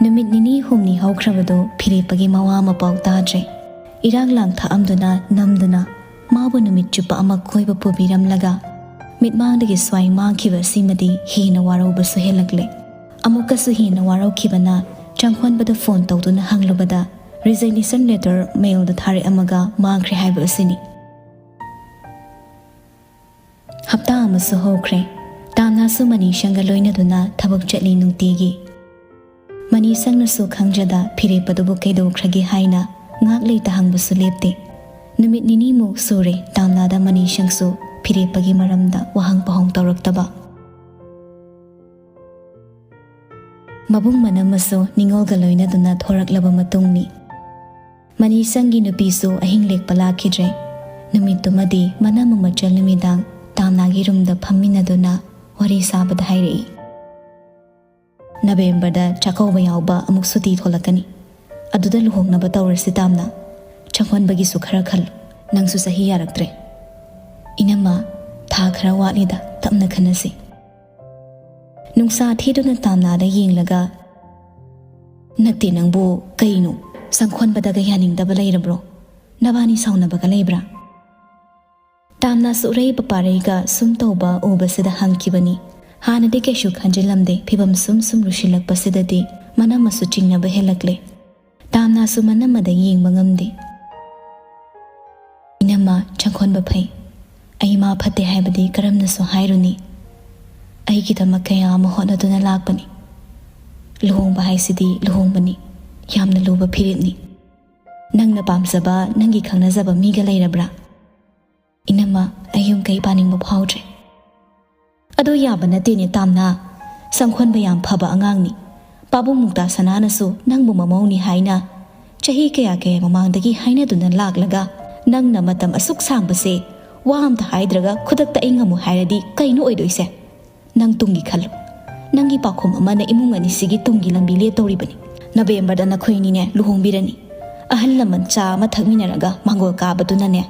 ꯅꯨꯃꯤꯠ ꯅꯤꯅꯤ ꯍꯨꯝꯅꯤ ꯍꯧꯈ꯭ꯔꯕꯗꯨ ꯐꯤꯔꯦꯞꯄꯒꯤ ꯃꯋꯥ ꯃꯄꯥꯎ ꯇꯥꯗ꯭ꯔꯦ꯫ ꯏꯔꯥꯡ ꯂꯥꯡ ꯊꯥꯛꯑꯝꯗꯨꯅ ꯅꯝꯗꯨꯅ ꯃꯥꯕꯨ ꯅꯨꯃꯤꯠ ꯆꯨꯞꯄ ꯑꯃ ꯀꯣꯏꯕ ꯄꯨꯕꯤꯔꯝꯂꯒ ꯃꯤꯠꯃꯥꯡꯗꯒꯤ ꯁ꯭ꯋꯥꯏ ꯃꯥꯡꯈꯤꯕ ꯑꯁꯤꯃꯗꯤ ꯍꯦꯟꯅ ꯋꯥꯔꯧꯕꯁꯨ ꯍꯦꯜꯂꯛꯂꯦ꯫ ꯑꯃꯨꯛꯀꯁꯨ ꯍꯦꯟꯅ ꯋꯥꯔꯧꯈꯤꯕꯅ ꯆꯪꯈꯣꯟꯕꯗ ꯐꯣꯟ ꯇꯧꯗꯨꯅ ꯍꯪꯂꯨꯕꯗ, "Resignation letter ꯃꯦꯜꯗ ꯊꯥꯔꯛꯑꯝꯃꯒ ꯃꯥꯡꯈ꯭ꯔꯦ" ꯍꯥꯏꯕ ꯑꯁꯤꯅꯤ꯫ ꯍꯞꯇꯥ ꯑꯃꯁꯨ ꯍꯧꯈ꯭ꯔꯦ꯫ ꯇꯥꯝꯅꯥꯁꯨ ꯃꯅꯤꯁꯪꯒ ꯂꯣꯏꯅꯗꯨꯅ ꯊꯕꯛ ꯆꯠꯂꯤ ꯅꯨꯡꯇꯤꯒꯤ꯫ ꯃꯅꯤꯁꯪꯅꯁꯨ ꯈꯪꯖꯗ ꯐꯤꯔꯦꯞꯄꯗꯨꯕꯨ ꯀꯩꯗꯧꯈ꯭ꯔꯒꯦ ꯍꯥꯏꯅ ꯉꯥꯛ ꯂꯩꯇ ꯍꯪꯕꯁꯨ ꯂꯦꯞꯇꯦ꯫ ꯅꯨꯃꯤꯠ ꯅꯤꯅꯤꯃꯨꯛ ꯁꯨꯔꯦ ꯇꯥꯝꯅꯥꯗ ꯃꯅꯤꯁꯪꯁꯨ ꯐꯤꯔꯦꯞꯄꯒꯤ ꯃꯔꯝꯗ ꯋꯥꯍꯪ ꯄꯥꯎꯍꯪ ꯇꯧꯔꯛꯇꯕ꯫ ꯃꯕꯨꯡ ꯃꯅꯝꯃꯁꯨ ꯅꯤꯡꯉꯣꯜꯒ ꯂꯣꯏꯅꯗꯨꯅ ꯊꯣꯔꯛꯂꯕ ꯃꯇꯨꯡꯅꯤ꯫ ꯃꯅꯤꯁꯪꯒꯤ ꯅꯨꯄꯤꯁꯨ ꯑꯍꯤꯡ ꯂꯦꯛꯄ ꯂꯥꯛꯈꯤꯗ꯭ꯔꯦ꯫ ꯅꯨꯃꯤꯠꯇꯨꯃꯗꯤ ꯃꯅꯝꯃ ꯃꯆꯜ ꯅꯨꯃꯤꯗꯥꯡ ꯇꯥꯝꯅꯥꯒꯤ ꯔꯨꯝꯗ ꯐꯝꯃꯤꯟꯅꯗꯨꯅ ꯋꯥꯔꯤ ꯁꯥꯕꯗ ꯍꯥꯏꯔꯛꯏ, "ꯅꯕꯦꯝꯕꯔꯗ ꯆꯥꯛꯀꯧꯕ ꯌꯥꯎꯕ ꯑꯃꯨꯛ ꯁꯨꯇꯤ ꯊꯣꯛꯂꯛꯀꯅꯤ꯫ ꯑꯗꯨꯗ ꯂꯨꯍꯣꯡꯅꯕ ꯇꯧꯔꯁꯤ ꯇꯥꯝꯅꯥ꯫ ꯆꯪꯈꯣꯟꯕꯒꯤꯁꯨ ꯈꯔ ꯈꯜꯂꯨ꯫ ꯅꯪꯁꯨ ꯆꯍꯤ ꯌꯥꯔꯛꯇ꯭ꯔꯦ꯫ ꯏꯅꯝꯃ, ꯊꯥ ꯈꯔ ꯋꯥꯠꯂꯤꯗ, ꯇꯞꯅ ꯈꯟꯅꯁꯤ"꯫ ꯅꯨꯡꯁꯥ ꯊꯤꯗꯨꯅ ꯇꯥꯝꯅꯥꯗ ꯌꯦꯡꯂꯒ, "ꯅꯠꯇꯦ ꯅꯪꯕꯨ, ꯀꯩꯅꯣ? ꯆꯪꯈꯣꯟꯕꯗꯒ ꯌꯥꯅꯤꯡꯗꯕ ꯂꯩꯔꯕ꯭ꯔꯣ? ꯅꯕꯥꯅꯤ ꯁꯥꯎꯅꯕꯒ ꯂꯩꯕ꯭ꯔꯥ?" ꯇꯥꯝꯅꯥꯁꯨ ꯎꯔꯩ ꯄꯄꯥꯔꯩꯒ ꯁꯨꯝ ꯇꯧꯕ ꯎꯕꯁꯤꯗ ꯍꯪꯈꯤꯕꯅꯤ꯫ ꯍꯥꯟꯅꯗꯤ ꯀꯩꯁꯨ ꯈꯟꯖꯤꯜꯂꯝꯗꯦ, ꯐꯤꯕꯝ ꯁꯨꯝ ꯁꯨꯝ ꯂꯨꯁꯤꯜꯂꯛꯄꯁꯤꯗꯗꯤ ꯃꯅꯝꯃꯁꯨ ꯆꯤꯡꯅꯕ ꯍꯦꯜꯂꯛꯂꯦ꯫ ꯇꯥꯝꯅꯥꯁꯨ ꯃꯅꯝꯃꯗ ꯌꯦꯡꯕ ꯉꯝꯗꯦ꯫ "ꯏꯅꯝꯃ, ꯆꯪꯈꯣꯟꯕ ꯐꯩ꯫ ꯑꯩ ꯃꯥ ꯐꯠꯇꯦ ꯍꯥꯏꯕꯗꯤ ꯀꯔꯝꯅꯁꯨ ꯍꯥꯏꯔꯨꯅꯤ? ꯑꯩꯒꯤꯗꯃꯛ ꯀꯌꯥ ꯑꯃ ꯍꯣꯠꯅꯗꯨꯅ ꯂꯥꯛꯄꯅꯤ꯫ ꯂꯨꯍꯣꯡꯕ ꯍꯥꯏꯁꯤꯗꯤ ꯂꯨꯍꯣꯡꯕꯅꯤ, ꯌꯥꯝꯅ ꯂꯨꯕ ꯐꯤꯔꯦꯞꯅꯤ꯫ ꯅꯪꯅ ꯄꯥꯝꯖꯕ, ꯅꯪꯒꯤ ꯈꯪꯅꯖꯕ ꯃꯤꯒ ꯂꯩꯔꯕ꯭ꯔꯥ? ꯏꯅꯝꯃ, ꯑꯩ ꯌꯨꯝ ꯀꯩ ꯄꯥꯅꯤꯡꯕ ꯐꯥꯎꯗ꯭ꯔꯦ꯫ ꯑꯗꯨ ꯌꯥꯕ ꯅꯠꯇꯦꯅꯦ, ꯇꯥꯝꯅ꯫ ꯁꯪꯈꯣꯟꯕ ꯌꯥꯝ ꯐꯕ ꯑꯉꯥꯡꯅꯤ꯫ ꯄꯥꯕꯨꯡ ꯃꯨꯛꯇꯥ ꯁꯅꯥꯅꯁꯨ ꯅꯪꯕꯨ ꯃꯃꯧꯅꯤ ꯍꯥꯏꯅ ꯆꯍꯤ ꯀꯌꯥ ꯀꯌꯥ ꯃꯃꯥꯡꯗꯒꯤ ꯍꯥꯏꯅꯗꯨꯅ ꯂꯥꯛꯂꯒ, ꯅꯪꯅ ꯃꯇꯝ ꯑꯁꯨꯛ ꯁꯥꯡꯕꯁꯦ ꯋꯥ ꯑꯝꯇ ꯍꯥꯏꯗ꯭ꯔꯒ ꯈꯨꯗꯛꯇ "ꯑꯩ ꯉꯝꯃꯣ" ꯍꯥꯏꯔꯗꯤ ꯀꯩꯅꯣ ꯑꯣꯏꯗꯣꯏꯁꯦ? ꯅꯪ ꯇꯨꯡꯒꯤ ꯈꯜꯂꯨ꯫ ꯅꯪꯒꯤ ꯄꯥꯎꯈꯨꯝ ꯑꯃꯅ ꯏꯃꯨꯡ ꯑꯅꯤꯁꯤꯒꯤ ꯇꯨꯡꯒꯤ ꯂꯝꯕꯤ ꯂꯦꯞꯇꯧꯔꯤꯕꯅꯤ꯫ ꯅꯕꯦꯝꯕꯔꯗ ꯅꯈꯣꯏ ꯑꯅꯤꯅꯦ ꯂꯨꯍꯣꯡꯕꯤꯔꯅꯤ꯫ ꯑꯍꯜ ꯂꯃꯟ ꯆꯥ ꯑꯃ ꯊꯛꯃꯤꯟꯅꯔꯒ ꯃꯥꯡꯒꯣꯜ ꯀꯥꯕꯗꯨꯅꯅꯦ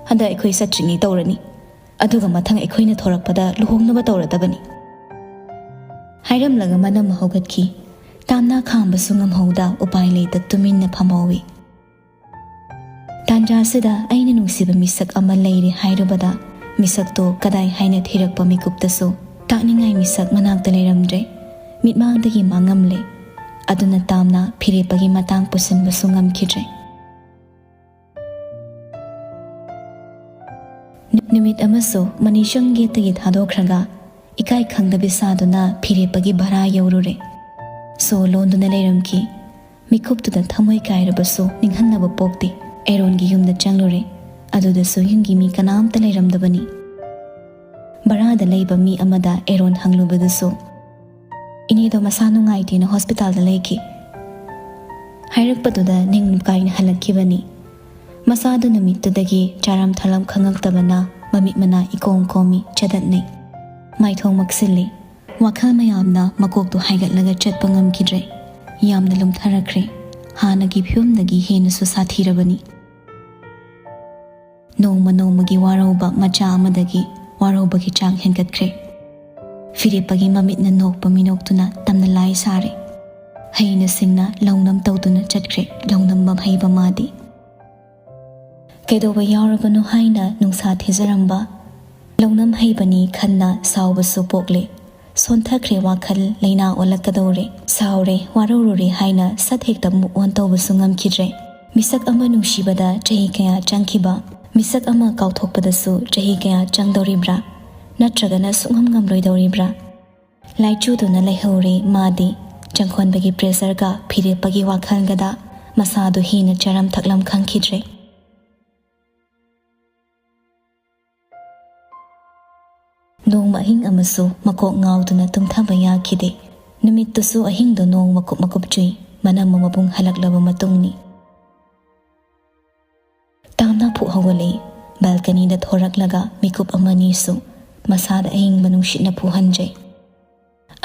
ꯍꯟꯗꯛ ꯑꯩꯈꯣꯏ ꯆꯠꯇ꯭ꯔꯤꯉꯩ ꯇꯧꯔꯅꯤ꯫ ꯑꯗꯨꯒ ꯃꯊꯪ ꯑꯩꯈꯣꯏꯅ ꯊꯣꯔꯛꯄꯗ ꯂꯨꯍꯣꯡꯅꯕ ꯇꯧꯔꯗꯕꯅꯤ꯫ ꯍꯥꯏꯔꯝꯂꯒ ꯃꯅꯝ ꯍꯧꯒꯠꯈꯤ꯫ ꯇꯥꯝꯅ ꯈꯥꯝꯕꯁꯨ ꯉꯝꯍꯧꯗ ꯎꯄꯥꯏ ꯂꯩꯇ ꯇꯨꯃꯤꯟꯅ ꯐꯝꯍꯧꯏ꯫ ꯇꯥꯟꯖꯥꯁꯤꯗ ꯑꯩꯅ ꯅꯨꯡꯁꯤꯕ ꯃꯤꯁꯛ ꯑꯃ ꯂꯩꯔꯦ ꯍꯥꯏꯔꯨꯕꯗ, ꯃꯤꯁꯛꯇꯣ ꯀꯗꯥꯏ ꯍꯥꯏꯅ ꯊꯤꯔꯛꯄ ꯃꯤꯀꯨꯞꯇꯁꯨ ꯇꯥꯛꯅꯤꯡꯉꯥꯏ ꯃꯤꯁꯛ ꯃꯅꯥꯛꯇ ꯂꯩꯔꯝꯗ꯭ꯔꯦ꯫ ꯃꯤꯠꯃꯥꯡꯗꯒꯤ ꯃꯥꯡꯉꯝꯂꯦ꯫ ꯑꯗꯨꯅ ꯇꯥꯝꯅ ꯐꯤꯔꯦꯞꯄꯒꯤ ꯃꯇꯥꯡ ꯄꯨꯁꯤꯟꯕꯁꯨ ꯉꯝꯈꯤꯗ꯭ꯔꯦ꯫ ꯅꯨ-, ꯅꯨꯃꯤꯠ ꯑꯃꯁꯨ ꯃꯅꯤꯁꯪ ꯒꯦꯠꯇꯒꯤ ꯊꯥꯗꯣꯛꯈ꯭ꯔꯒ, ꯏꯀꯥꯏ ꯈꯪꯗꯕꯤ ꯁꯥꯗꯨꯅ ꯐꯤꯔꯦꯞꯄꯒꯤ ꯚꯔꯥ ꯌꯧꯔꯨꯔꯦ꯫ ꯁꯣ ꯂꯣꯟꯗꯨꯅ ꯂꯩꯔꯝꯈꯤ꯫ ꯃꯤꯀꯨꯞꯇꯨꯗ ꯊꯃꯣꯏ ꯀꯥꯏꯔꯕꯁꯨ ꯅꯤꯡꯍꯟꯅꯕ ꯄꯣꯛꯇꯦ꯫ ꯑꯦꯔꯣꯟꯒꯤ ꯌꯨꯝꯗ ꯆꯪꯂꯨꯔꯦ꯫ ꯑꯗꯨꯗꯁꯨ ꯌꯨꯝꯒꯤ ꯃꯤ ꯀꯅꯥꯝꯇ ꯂꯩꯔꯝꯗꯕꯅꯤ꯫ ꯚꯔꯥꯗ ꯂꯩꯕ ꯃꯤ ꯑꯃꯗ ꯑꯦꯔꯣꯟ ꯍꯪꯂꯨꯕꯗꯁꯨ, "ꯏꯅꯦꯗꯣ ꯃꯁꯥ ꯅꯨꯡꯉꯥꯏꯇꯦꯅ ꯍꯣꯁꯄꯤꯇꯥꯜꯗ ꯂꯩꯈꯤ" ꯍꯥꯏꯔꯛꯄꯗꯨꯗ ꯅꯤꯡ ꯀꯥꯏꯅ ꯍꯜꯂꯛꯈꯤꯕꯅꯤ꯫ ꯃꯁꯥꯗꯨ ꯅꯨꯃꯤꯠꯇꯨꯗꯒꯤ ꯆꯥꯔꯝ ꯊꯛꯂꯝ ꯈꯪꯉꯛꯇꯕꯅ ꯃꯃꯤꯠ ꯃꯅꯥ ꯏꯀꯣꯝ ꯀꯣꯝꯃꯤ, ꯆꯗꯠꯅꯩ꯫ ꯃꯥꯏꯊꯣꯡ ꯃꯛꯁꯤꯜꯂꯤ꯫ ꯋꯥꯈꯜ ꯃꯌꯥꯝꯅ ꯃꯀꯣꯛꯇꯨ ꯍꯥꯏꯒꯠꯂꯒ ꯆꯠꯄ ꯉꯝꯈꯤꯗ꯭ꯔꯦ꯫ ꯌꯥꯝꯅ ꯂꯨꯝꯊꯔꯛꯈ꯭ꯔꯦ꯫ ꯍꯥꯟꯅꯒꯤ ꯐꯤꯕꯝꯗꯒꯤ ꯍꯦꯟꯅꯁꯨ ꯁꯥꯊꯤꯔꯕꯅꯤ꯫ ꯅꯣꯡꯃ ꯅꯣꯡꯃꯒꯤ ꯋꯥꯔꯧꯕ ꯃꯆꯥ ꯑꯃꯗꯒꯤ ꯋꯥꯔꯧꯕꯒꯤ ꯆꯥꯡ ꯍꯦꯟꯒꯠꯈ꯭ꯔꯦ꯫ ꯐꯤꯔꯦꯞꯄꯒꯤ ꯃꯃꯤꯠꯅ ꯅꯣꯛꯄ ꯃꯤꯅꯣꯛꯇꯨꯅ ꯇꯝꯅ ꯂꯥꯏ ꯁꯥꯔꯦ꯫ ꯍꯩꯅ ꯁꯤꯡꯅ ꯂꯧꯅꯝ ꯇꯧꯗꯨꯅ ꯆꯠꯈ꯭ꯔꯦ ꯂꯧꯅꯝꯕ ꯍꯩꯕ ꯃꯥꯗꯤ꯫ ꯀꯩꯗꯧꯕ ꯌꯥꯎꯔꯕꯅꯣ ꯍꯥꯏꯅ ꯅꯨꯡꯁꯥ ꯊꯤꯖꯔꯝꯕ ꯂꯧꯅꯝ ꯍꯩꯕꯅꯤ ꯈꯟꯅ ꯁꯥꯎꯕꯁꯨ ꯄꯣꯛꯂꯦ꯫ ꯁꯣꯟꯊꯈ꯭ꯔꯦ ꯋꯥꯈꯜ, ꯂꯩꯅꯥ ꯑꯣꯜꯂꯛꯀꯗꯧꯔꯦ꯫ ꯁꯥꯎꯔꯦ, ꯋꯥꯔꯧꯔꯨꯔꯦ ꯍꯥꯏꯅ ꯁꯠ ꯍꯦꯛꯇ move on ꯇꯧꯕꯁꯨ ꯉꯝꯈꯤꯗ꯭ꯔꯦ꯫ ꯃꯤꯁꯛ ꯑꯃ ꯅꯨꯡꯁꯤꯕꯗ ꯆꯍꯤ ꯀꯌꯥ ꯆꯪꯈꯤꯕ, ꯃꯤꯁꯛ ꯑꯃ ꯀꯥꯎꯊꯣꯛꯄꯗꯁꯨ ꯆꯍꯤ ꯀꯌꯥ ꯆꯪꯗꯧꯔꯤꯕ꯭ꯔꯥ? ꯅꯠꯇ꯭ꯔꯒꯅ ꯁꯨꯡꯉꯝ ꯉꯝꯂꯣꯏꯗꯧꯔꯤꯕ꯭ꯔꯥ? ꯂꯥꯏꯆꯨꯗꯨꯅ ꯂꯩꯍꯧꯔꯦ ꯃꯥꯗꯤ꯫ ꯆꯪꯈꯣꯟꯕꯒꯤ pressure-ꯒ ꯐꯤꯔꯦꯞꯄꯒꯤ ꯋꯥꯈꯜꯒꯗ ꯃꯁꯥꯗꯨ ꯍꯤꯅ ꯆꯥꯔꯝ ꯊꯛꯂꯝ ꯈꯪꯈꯤꯗ꯭ꯔꯦ꯫ ꯅꯣꯡꯃ ꯑꯍꯤꯡ ꯑꯃꯁꯨ ꯃꯀꯣꯛ ꯉꯥꯎꯗꯨꯅ ꯇꯨꯝꯊꯕ ꯌꯥꯈꯤꯗꯦ꯫ ꯅꯨꯃꯤꯠꯇꯨꯁꯨ ꯑꯍꯤꯡꯗꯣ ꯅꯣꯡ ꯃꯀꯨꯞ ꯃꯀꯨꯞ ꯆꯨꯏ꯫ ꯃꯅꯝ ꯃꯕꯨꯡ ꯍꯜꯂꯛꯂꯕ ꯃꯇꯨꯡꯅꯤ꯫ ꯇꯥꯝꯅ ꯐꯨꯛ ꯍꯧꯒꯠꯂꯛꯏ꯫ Balcony-ꯗ ꯊꯣꯔꯛꯂꯒ ꯃꯤꯀꯨꯞ ꯑꯃꯅꯤꯁꯨ ꯃꯁꯥꯗ ꯑꯏꯪꯕ ꯅꯨꯡꯁꯤꯠꯅ ꯐꯨꯍꯟꯖꯩ꯫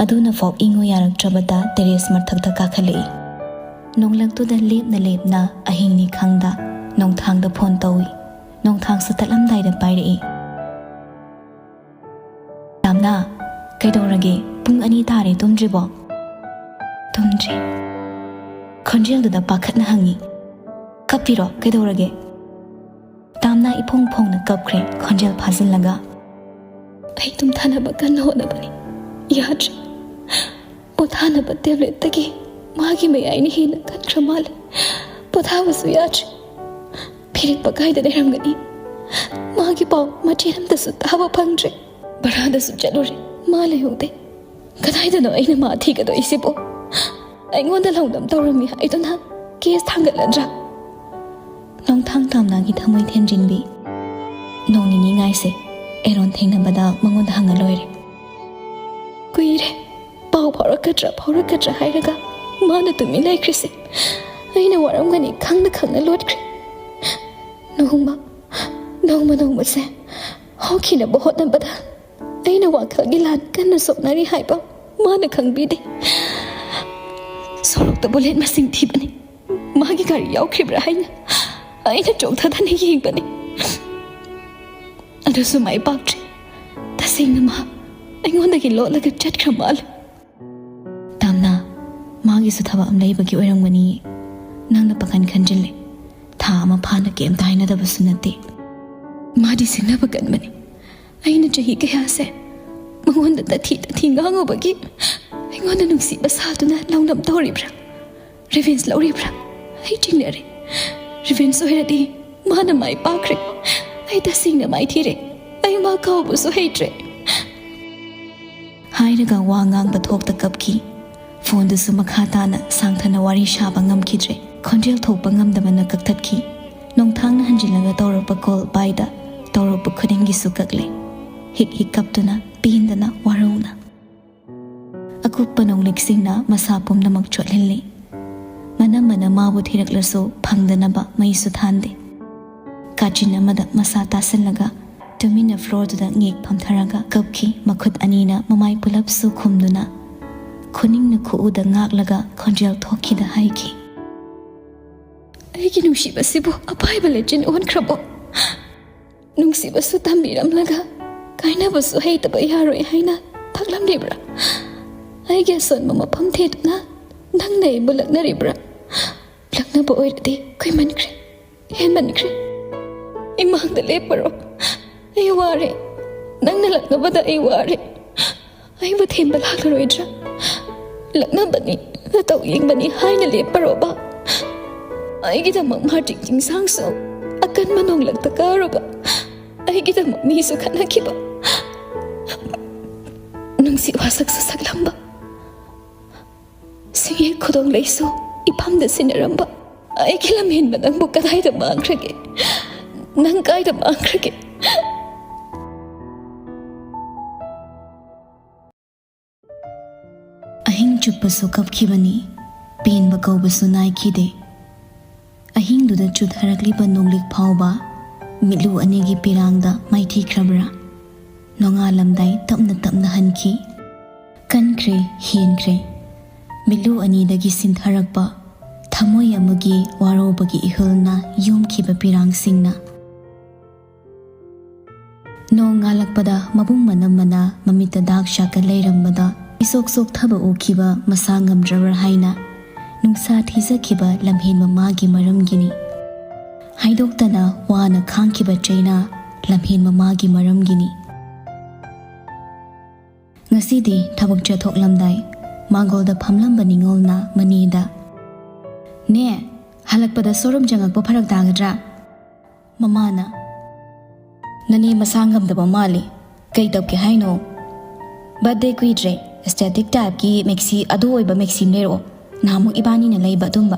ꯑꯗꯨꯅ ꯐꯥꯎ ꯏꯪꯉꯨ ꯌꯥꯔꯛꯇ꯭ꯔꯕꯗ terrace ꯃꯊꯛꯇ ꯀꯥꯈꯠꯂꯛꯏ꯫ ꯅꯣꯡꯂꯛꯇꯨꯗ ꯂꯦꯞꯅ ꯂꯦꯞꯅ ꯑꯍꯤꯡꯅꯤ ꯈꯪꯗ ꯅꯣꯡꯊꯥꯡꯗ phone ꯇꯧꯏ꯫ ꯅꯣꯡꯊꯥꯡꯁꯨ ꯇꯠꯂꯝꯗꯥꯏꯗ ꯄꯥꯏꯔꯛꯏ꯫ "ꯇꯥꯝꯅ, ꯀꯩꯗꯧꯔꯒꯦ? ꯄꯨꯡ ꯑꯅꯤ ꯇꯥꯔꯦ, ꯇꯨꯝꯗ꯭ꯔꯤꯕꯣ?" "ꯇꯨꯝꯗ꯭ꯔꯤ꯫" ꯈꯣꯟꯖꯦꯜꯗꯨꯗ ꯄꯥꯈꯠꯅ ꯍꯪꯉꯤ꯫ "ꯀꯞꯄꯤꯔꯣ? ꯀꯩꯗꯧꯔꯒꯦ?" ꯇꯥꯝꯅ ꯏꯐꯣꯡ ꯐꯣꯡꯅ ꯀꯞꯈ꯭ꯔꯦ, ꯈꯣꯟꯖꯦꯜ ꯐꯥꯖꯤꯜꯂꯒ꯫ "ꯑꯩ ꯇꯨꯝꯊꯅꯕ ꯀꯟꯅ ꯍꯣꯠꯅꯕꯅꯤ, ꯌꯥꯗ꯭ꯔꯦ꯫ ꯄꯣꯊꯥꯅꯕ tablet-ꯇꯒꯤ ꯃꯥꯒꯤ ꯃꯌꯥꯏꯅ ꯍꯦꯟꯅ ꯀꯟꯈ꯭ꯔ ꯃꯥꯜꯂꯦ꯫ ꯄꯣꯊꯥꯕꯁꯨ ꯌꯥꯗ꯭ꯔꯦ꯫ ꯐꯤꯔꯦꯞꯄ ꯀꯥꯏꯗ ꯂꯩꯔꯝꯒꯅꯤ? ꯃꯥꯒꯤ ꯄꯥꯎ ꯃꯆꯦꯠ ꯑꯝꯇꯁꯨ ꯇꯥꯕ ꯐꯪꯗ꯭ꯔꯦ꯫ ꯚꯔꯥꯗꯁꯨ ꯆꯠꯂꯨꯔꯦ, ꯃꯥ ꯂꯩꯍꯧꯗꯦ꯫ ꯀꯗꯥꯏꯗꯅꯣ ꯑꯩꯅ ꯃꯥ ꯊꯤꯒꯗꯣꯏꯁꯤꯕꯣ? ꯑꯩꯉꯣꯟꯗ ꯂꯧꯅꯝ ꯇꯧꯔꯝꯃꯤ ꯍꯥꯏꯗꯨꯅ case ꯊꯥꯡꯒꯠꯂꯗ꯭ꯔꯥ?" ꯅꯣꯡꯊꯥꯡ ꯇꯥꯝꯅꯥꯒꯤ ꯊꯃꯣꯏ ꯊꯦꯟꯖꯤꯟꯕꯤ꯫ "ꯅꯣꯡ ꯅꯤꯅꯤ ꯉꯥꯏꯁꯦ, ꯑꯦꯔꯣꯟ ꯊꯦꯡꯅꯕꯗ ꯃꯉꯣꯟꯗ ꯍꯪꯉ ꯂꯣꯏꯔꯦ꯫" ꯀꯨꯏꯔꯦ ꯄꯥꯎ ꯐꯥꯎꯔꯛꯀꯗ꯭ꯔꯥ ꯐꯥꯎꯔꯛꯀꯗ꯭ꯔꯥ ꯍꯥꯏꯔꯒ ꯃꯥꯅ ꯇꯨꯃꯤꯟ ꯂꯩꯈ꯭ꯔꯤꯁꯦ꯫ ꯑꯩꯅ ꯋꯥꯔꯝꯒꯅꯤ ꯈꯪꯅ ꯈꯪꯅ ꯂꯣꯠꯈ꯭ꯔꯦ꯫ ꯅꯣꯡꯃ ꯅꯣꯡꯃ ꯅꯣꯡꯃꯁꯦ ꯍꯧꯈꯤꯅꯕ ꯍꯣꯠꯅꯕꯗ ꯑꯩꯅ ꯋꯥꯈꯜꯒꯤ ꯂꯥꯟ ꯀꯟꯅ ꯁꯣꯛꯅꯔꯤ ꯍꯥꯏꯕ ꯃꯥꯅ ꯈꯪꯕꯤꯗꯦ꯫ ꯁꯣꯔꯣꯛꯇ bullet ꯃꯁꯤꯡ ꯊꯤꯕꯅꯤ, ꯃꯥꯒꯤ ꯒꯥꯔꯤ ꯌꯥꯎꯈꯤꯕ꯭ꯔꯥ ꯍꯥꯏꯅ ꯑꯩꯅ ꯆꯣꯡꯊꯗꯅ ꯌꯦꯡꯕꯅꯤ꯫ ꯑꯗꯨꯁꯨ ꯃꯥꯏ ꯄꯥꯛꯇ꯭ꯔꯦ꯫ ꯇꯁꯦꯡꯅ ꯃꯥ ꯑꯩꯉꯣꯟꯗꯒꯤ ꯂꯣꯠꯂꯒ ꯆꯠꯈ꯭ꯔ ꯃꯥꯜꯂꯦ꯫ "ꯇꯥꯝꯅꯥ, ꯃꯥꯒꯤꯁꯨ ꯊꯕꯛ ꯑꯃ ꯂꯩꯕꯒꯤ ꯑꯣꯏꯔꯝꯒꯅꯤꯌꯦ꯫ ꯅꯪꯅ ꯄꯥꯈꯟ ꯈꯟꯖꯤꯜꯂꯦ꯫ ꯊꯥ ꯑꯃ ꯐꯥꯅ ꯀꯩꯝꯇ ꯍꯥꯏꯅꯗꯕꯁꯨ ꯅꯠꯇꯦ꯫ ꯃꯥꯗꯤ ꯁꯤꯡꯅꯕ ꯀꯟꯕꯅꯤ꯫ ꯑꯩꯅ ꯆꯍꯤ ꯀꯌꯥꯁꯦ ꯃꯉꯣꯟꯗ ꯇꯊꯤ ꯇꯊꯤ ꯉꯥꯡꯉꯨꯕꯒꯤ ꯑꯩꯉꯣꯟꯗ ꯅꯨꯡꯁꯤꯕ ꯁꯥꯗꯨꯅ ꯂꯧꯅꯝ ꯇꯧꯔꯤꯕ꯭ꯔꯥ? Revenge ꯂꯧꯔꯤꯕ꯭ꯔꯥ? ꯑꯩ ꯆꯤꯡꯅꯔꯦ꯫ Revenge ꯑꯣꯏꯔꯗꯤ ꯃꯥꯅ ꯃꯥꯏ ꯄꯥꯛꯈ꯭ꯔꯦ꯫ "ꯑꯩ ꯇꯁꯦꯡꯅ ꯃꯥꯏꯊꯤꯔꯦ꯫ ꯑꯩ ꯃꯥ ꯀꯥꯎꯕꯁꯨ ꯍꯩꯇ꯭ꯔꯦ" ꯍꯥꯏꯔꯒ ꯋꯥ ꯉꯥꯡꯕ ꯊꯣꯛꯇ ꯀꯞꯈꯤ꯫ ꯐꯣꯟꯗꯨꯁꯨ ꯃꯈꯥ ꯇꯥꯅ ꯁꯥꯡꯊꯅ ꯋꯥꯔꯤ ꯁꯥꯕ ꯉꯝꯈꯤꯗ꯭ꯔꯦ꯫ ꯈꯣꯟꯖꯦꯜ ꯊꯣꯛꯄ ꯉꯝꯗꯕꯅ ꯀꯛꯊꯠꯈꯤ꯫ ꯅꯣꯡꯊꯥꯡꯅ ꯍꯟꯖꯤꯜꯂꯒ ꯇꯧꯔꯛꯄ ꯀꯣꯜ ꯄꯥꯏꯗ, ꯇꯧꯔꯛꯄ ꯈꯨꯗꯤꯡꯒꯤꯁꯨ ꯀꯛꯂꯦ꯫ ꯍꯤꯛ ꯍꯤꯛ ꯀꯞꯇꯨꯅ, ꯄꯦꯟꯗꯅ, ꯋꯥꯔꯧꯅ꯫ ꯑꯀꯨꯞꯄ ꯅꯣꯡꯂꯤꯛꯁꯤꯡꯅ ꯃꯁꯥ ꯄꯨꯝꯅꯃꯛ ꯆꯣꯠꯍꯜꯂꯤ꯫ ꯃꯅꯝ ꯃꯅꯝ ꯃꯥꯕꯨ ꯊꯤꯔꯛꯂꯁꯨ ꯐꯪꯗꯅꯕ ꯃꯩꯁꯨ ꯊꯥꯟꯗꯦ꯫ ꯀꯥꯆꯤꯟ ꯑꯃꯗ ꯃꯁꯥ ꯇꯥꯁꯤꯜꯂꯒ ꯇꯨꯃꯤꯟꯅ ꯐ꯭ꯂꯣꯔꯗꯨꯗ ꯉꯦꯛ ꯐꯝꯊꯔꯒ ꯀꯞꯈꯤ꯫ ꯃꯈꯨꯠ ꯑꯅꯤꯅ ꯃꯃꯥꯏ ꯄꯨꯂꯞꯁꯨ ꯈꯨꯝꯗꯨꯅ, ꯈꯨꯅꯤꯡꯅ ꯈꯨꯎꯗ ꯉꯥꯛꯂꯒ ꯈꯣꯟꯖꯦꯜ ꯊꯣꯛꯈꯤꯗ ꯍꯥꯏꯈꯤ, "ꯑꯩꯒꯤ ꯅꯨꯡꯁꯤꯕꯁꯤꯕꯨ ꯑꯄꯥꯏꯕ ꯂꯦꯆꯤꯟ ꯑꯣꯟꯈ꯭ꯔꯕꯣ? ꯅꯨꯡꯁꯤꯕꯁꯨ ꯇꯝꯕꯤꯔꯝꯂꯒ ꯀꯥꯏꯅꯕꯁꯨ ꯍꯩꯇꯕ ꯌꯥꯔꯣꯏ ꯍꯥꯏꯅ ꯇꯥꯛꯂꯝꯂꯤꯕ꯭ꯔꯥ? ꯑꯩꯒꯤ ꯑꯁꯣꯟꯕ ꯃꯐꯝ ꯊꯤꯗꯨꯅ ꯅꯪꯅ ꯑꯩꯕꯨ ꯂꯛꯅꯔꯤꯕ꯭ꯔꯥ? ꯂꯛꯅꯕ ꯑꯣꯏꯔꯗꯤ ꯀꯨꯏꯃꯟꯈ꯭ꯔꯦ, ꯍꯦꯟꯃꯟꯈ꯭ꯔꯦ꯫ ꯏꯃꯥꯡꯗ ꯂꯦꯞꯄꯔꯣ꯫ ꯑꯩ ꯋꯥꯔꯦ꯫ ꯅꯪꯅ ꯂꯛꯅꯕꯗ ꯑꯩ ꯋꯥꯔꯦ꯫ ꯑꯩꯕꯨ ꯊꯦꯝꯕ ꯂꯥꯛꯂꯔꯣꯏꯗ꯭ꯔꯥ? ꯂꯛꯅꯕꯅꯤ, ꯅꯇꯧ ꯌꯦꯡꯕꯅꯤ ꯍꯥꯏꯅ ꯂꯦꯞꯄꯔꯣꯕ? ꯑꯩꯒꯤꯗꯃꯛ ꯃꯥꯔꯇꯤꯟ ꯆꯤꯡꯁꯥꯡꯁꯨ ꯑꯀꯟꯕ ꯅꯣꯡꯂꯛꯇ ꯀꯥꯔꯨꯕ, ꯑꯩꯒꯤꯗꯃꯛ ꯃꯤꯁꯨ ꯈꯠꯅꯈꯤꯕ, ꯅꯨꯡꯁꯤ ꯋꯥꯁꯛꯁꯨ ꯁꯛꯂꯝꯕ, ꯁꯤꯡꯌꯦꯛ ꯈꯨꯗꯣꯡ ꯂꯩꯁꯨ ꯏꯐꯝꯗ ꯁꯤꯟꯅꯔꯝꯕ ꯑꯩꯒꯤ ꯂꯝꯍꯦꯟꯕ ꯅꯪꯕꯨ ꯀꯗꯥꯏꯗ ꯃꯥꯡꯈ꯭ꯔꯒꯦ? ꯅꯪ ꯀꯥꯏꯗ ꯃꯥꯡꯈ꯭ꯔꯒꯦ?" ꯑꯍꯤꯡ ꯆꯨꯞꯄꯁꯨ ꯀꯞꯈꯤꯕꯅꯤ, ꯄꯦꯟꯕ ꯀꯧꯕꯁꯨ ꯅꯥꯏꯈꯤꯗꯦ꯫ ꯑꯍꯤꯡꯗꯨꯗ ꯆꯨꯊꯔꯛꯂꯤꯕ ꯅꯣꯡꯂꯤꯛ ꯐꯥꯎꯕ ꯃꯤꯠꯂꯨ ꯑꯅꯤꯒꯤ ꯄꯤꯔꯥꯡꯗ ꯃꯥꯏꯊꯤꯈ꯭ꯔꯕ꯭ꯔꯥ? ꯅꯣꯡꯉꯥꯜꯂꯝꯗꯥꯏ ꯇꯞꯅ ꯇꯞꯅ ꯍꯟꯈꯤ꯫ ꯀꯟꯈ꯭ꯔꯦ, ꯍꯦꯟꯈ꯭ꯔꯦ꯫ ꯃꯤꯠꯂꯨ ꯑꯅꯤꯗꯒꯤ ꯁꯤꯟꯊꯔꯛꯄ ꯊꯃꯣꯏ ꯑꯃꯒꯤ ꯋꯥꯔꯧꯕꯒꯤ ꯏꯍꯨꯜꯅ ꯌꯣꯝꯈꯤꯕ ꯄꯤꯔꯥꯡꯁꯤꯡꯅ꯫ ꯅꯣꯡ ꯉꯥꯜꯂꯛꯄꯗ ꯃꯕꯨꯡ ꯃꯅꯝ ꯃꯅꯥ ꯃꯃꯤꯠꯇ ꯗꯥꯛ ꯁꯥꯛꯀ ꯂꯩꯔꯝꯕꯗ ꯏꯁꯣꯛ ꯁꯣꯛꯊꯕ ꯎꯈꯤꯕ ꯃꯁꯥ ꯉꯝꯗ꯭ꯔꯕ꯭ꯔꯥ ꯍꯥꯏꯅ ꯅꯨꯡꯁꯥ ꯊꯤꯖꯈꯤꯕ ꯂꯝꯍꯦꯟꯕ ꯃꯥꯒꯤ ꯃꯔꯝꯒꯤꯅꯤ꯫ ꯍꯥꯏꯗꯣꯛꯇꯅ ꯋꯥꯅ ꯈꯥꯡꯈꯤꯕ ꯆꯩꯅꯥ ꯂꯝꯍꯦꯟꯕ ꯃꯥꯒꯤ ꯃꯔꯝꯒꯤꯅꯤ꯫ ꯉꯁꯤꯗꯤ ꯊꯕꯛ ꯆꯠꯊꯣꯛꯂꯝꯗꯥꯏ ꯃꯥꯡꯒꯣꯜꯗ ꯐꯝꯂꯝꯕ ꯅꯤꯉꯣꯜꯅ ꯃꯅꯦꯗ, "ꯅꯦ, ꯍꯜꯂꯛꯄꯗ ꯁꯣꯔꯨꯝ ꯆꯪꯉꯛꯄ ꯐꯔꯛ ꯇꯥꯒꯗ꯭ꯔꯥ?" ꯃꯃꯥꯅ, ꯅꯅꯦ ꯃꯁꯥ ꯉꯝꯗꯕ ꯃꯥꯜꯂꯤ꯫ ꯀꯩ ꯇꯧꯒꯦ ꯍꯥꯏꯅꯣ? ꯕꯥꯔꯠꯗꯦ ꯀꯨꯏꯗ꯭ꯔꯦ, ꯑꯦꯁꯊꯦꯇꯤꯛ ꯇꯥꯏꯞꯀꯤ ꯃꯦꯛꯁꯤ, ꯑꯗꯨ ꯑꯣꯏꯕ ꯃꯦꯛꯁꯤ ꯑꯃ ꯂꯩꯔꯛꯑꯣ, ꯅꯍꯥꯟꯃꯨꯛ ꯏꯕꯥꯅꯤꯅ ꯂꯩꯕ ꯑꯗꯨꯝꯕ꯫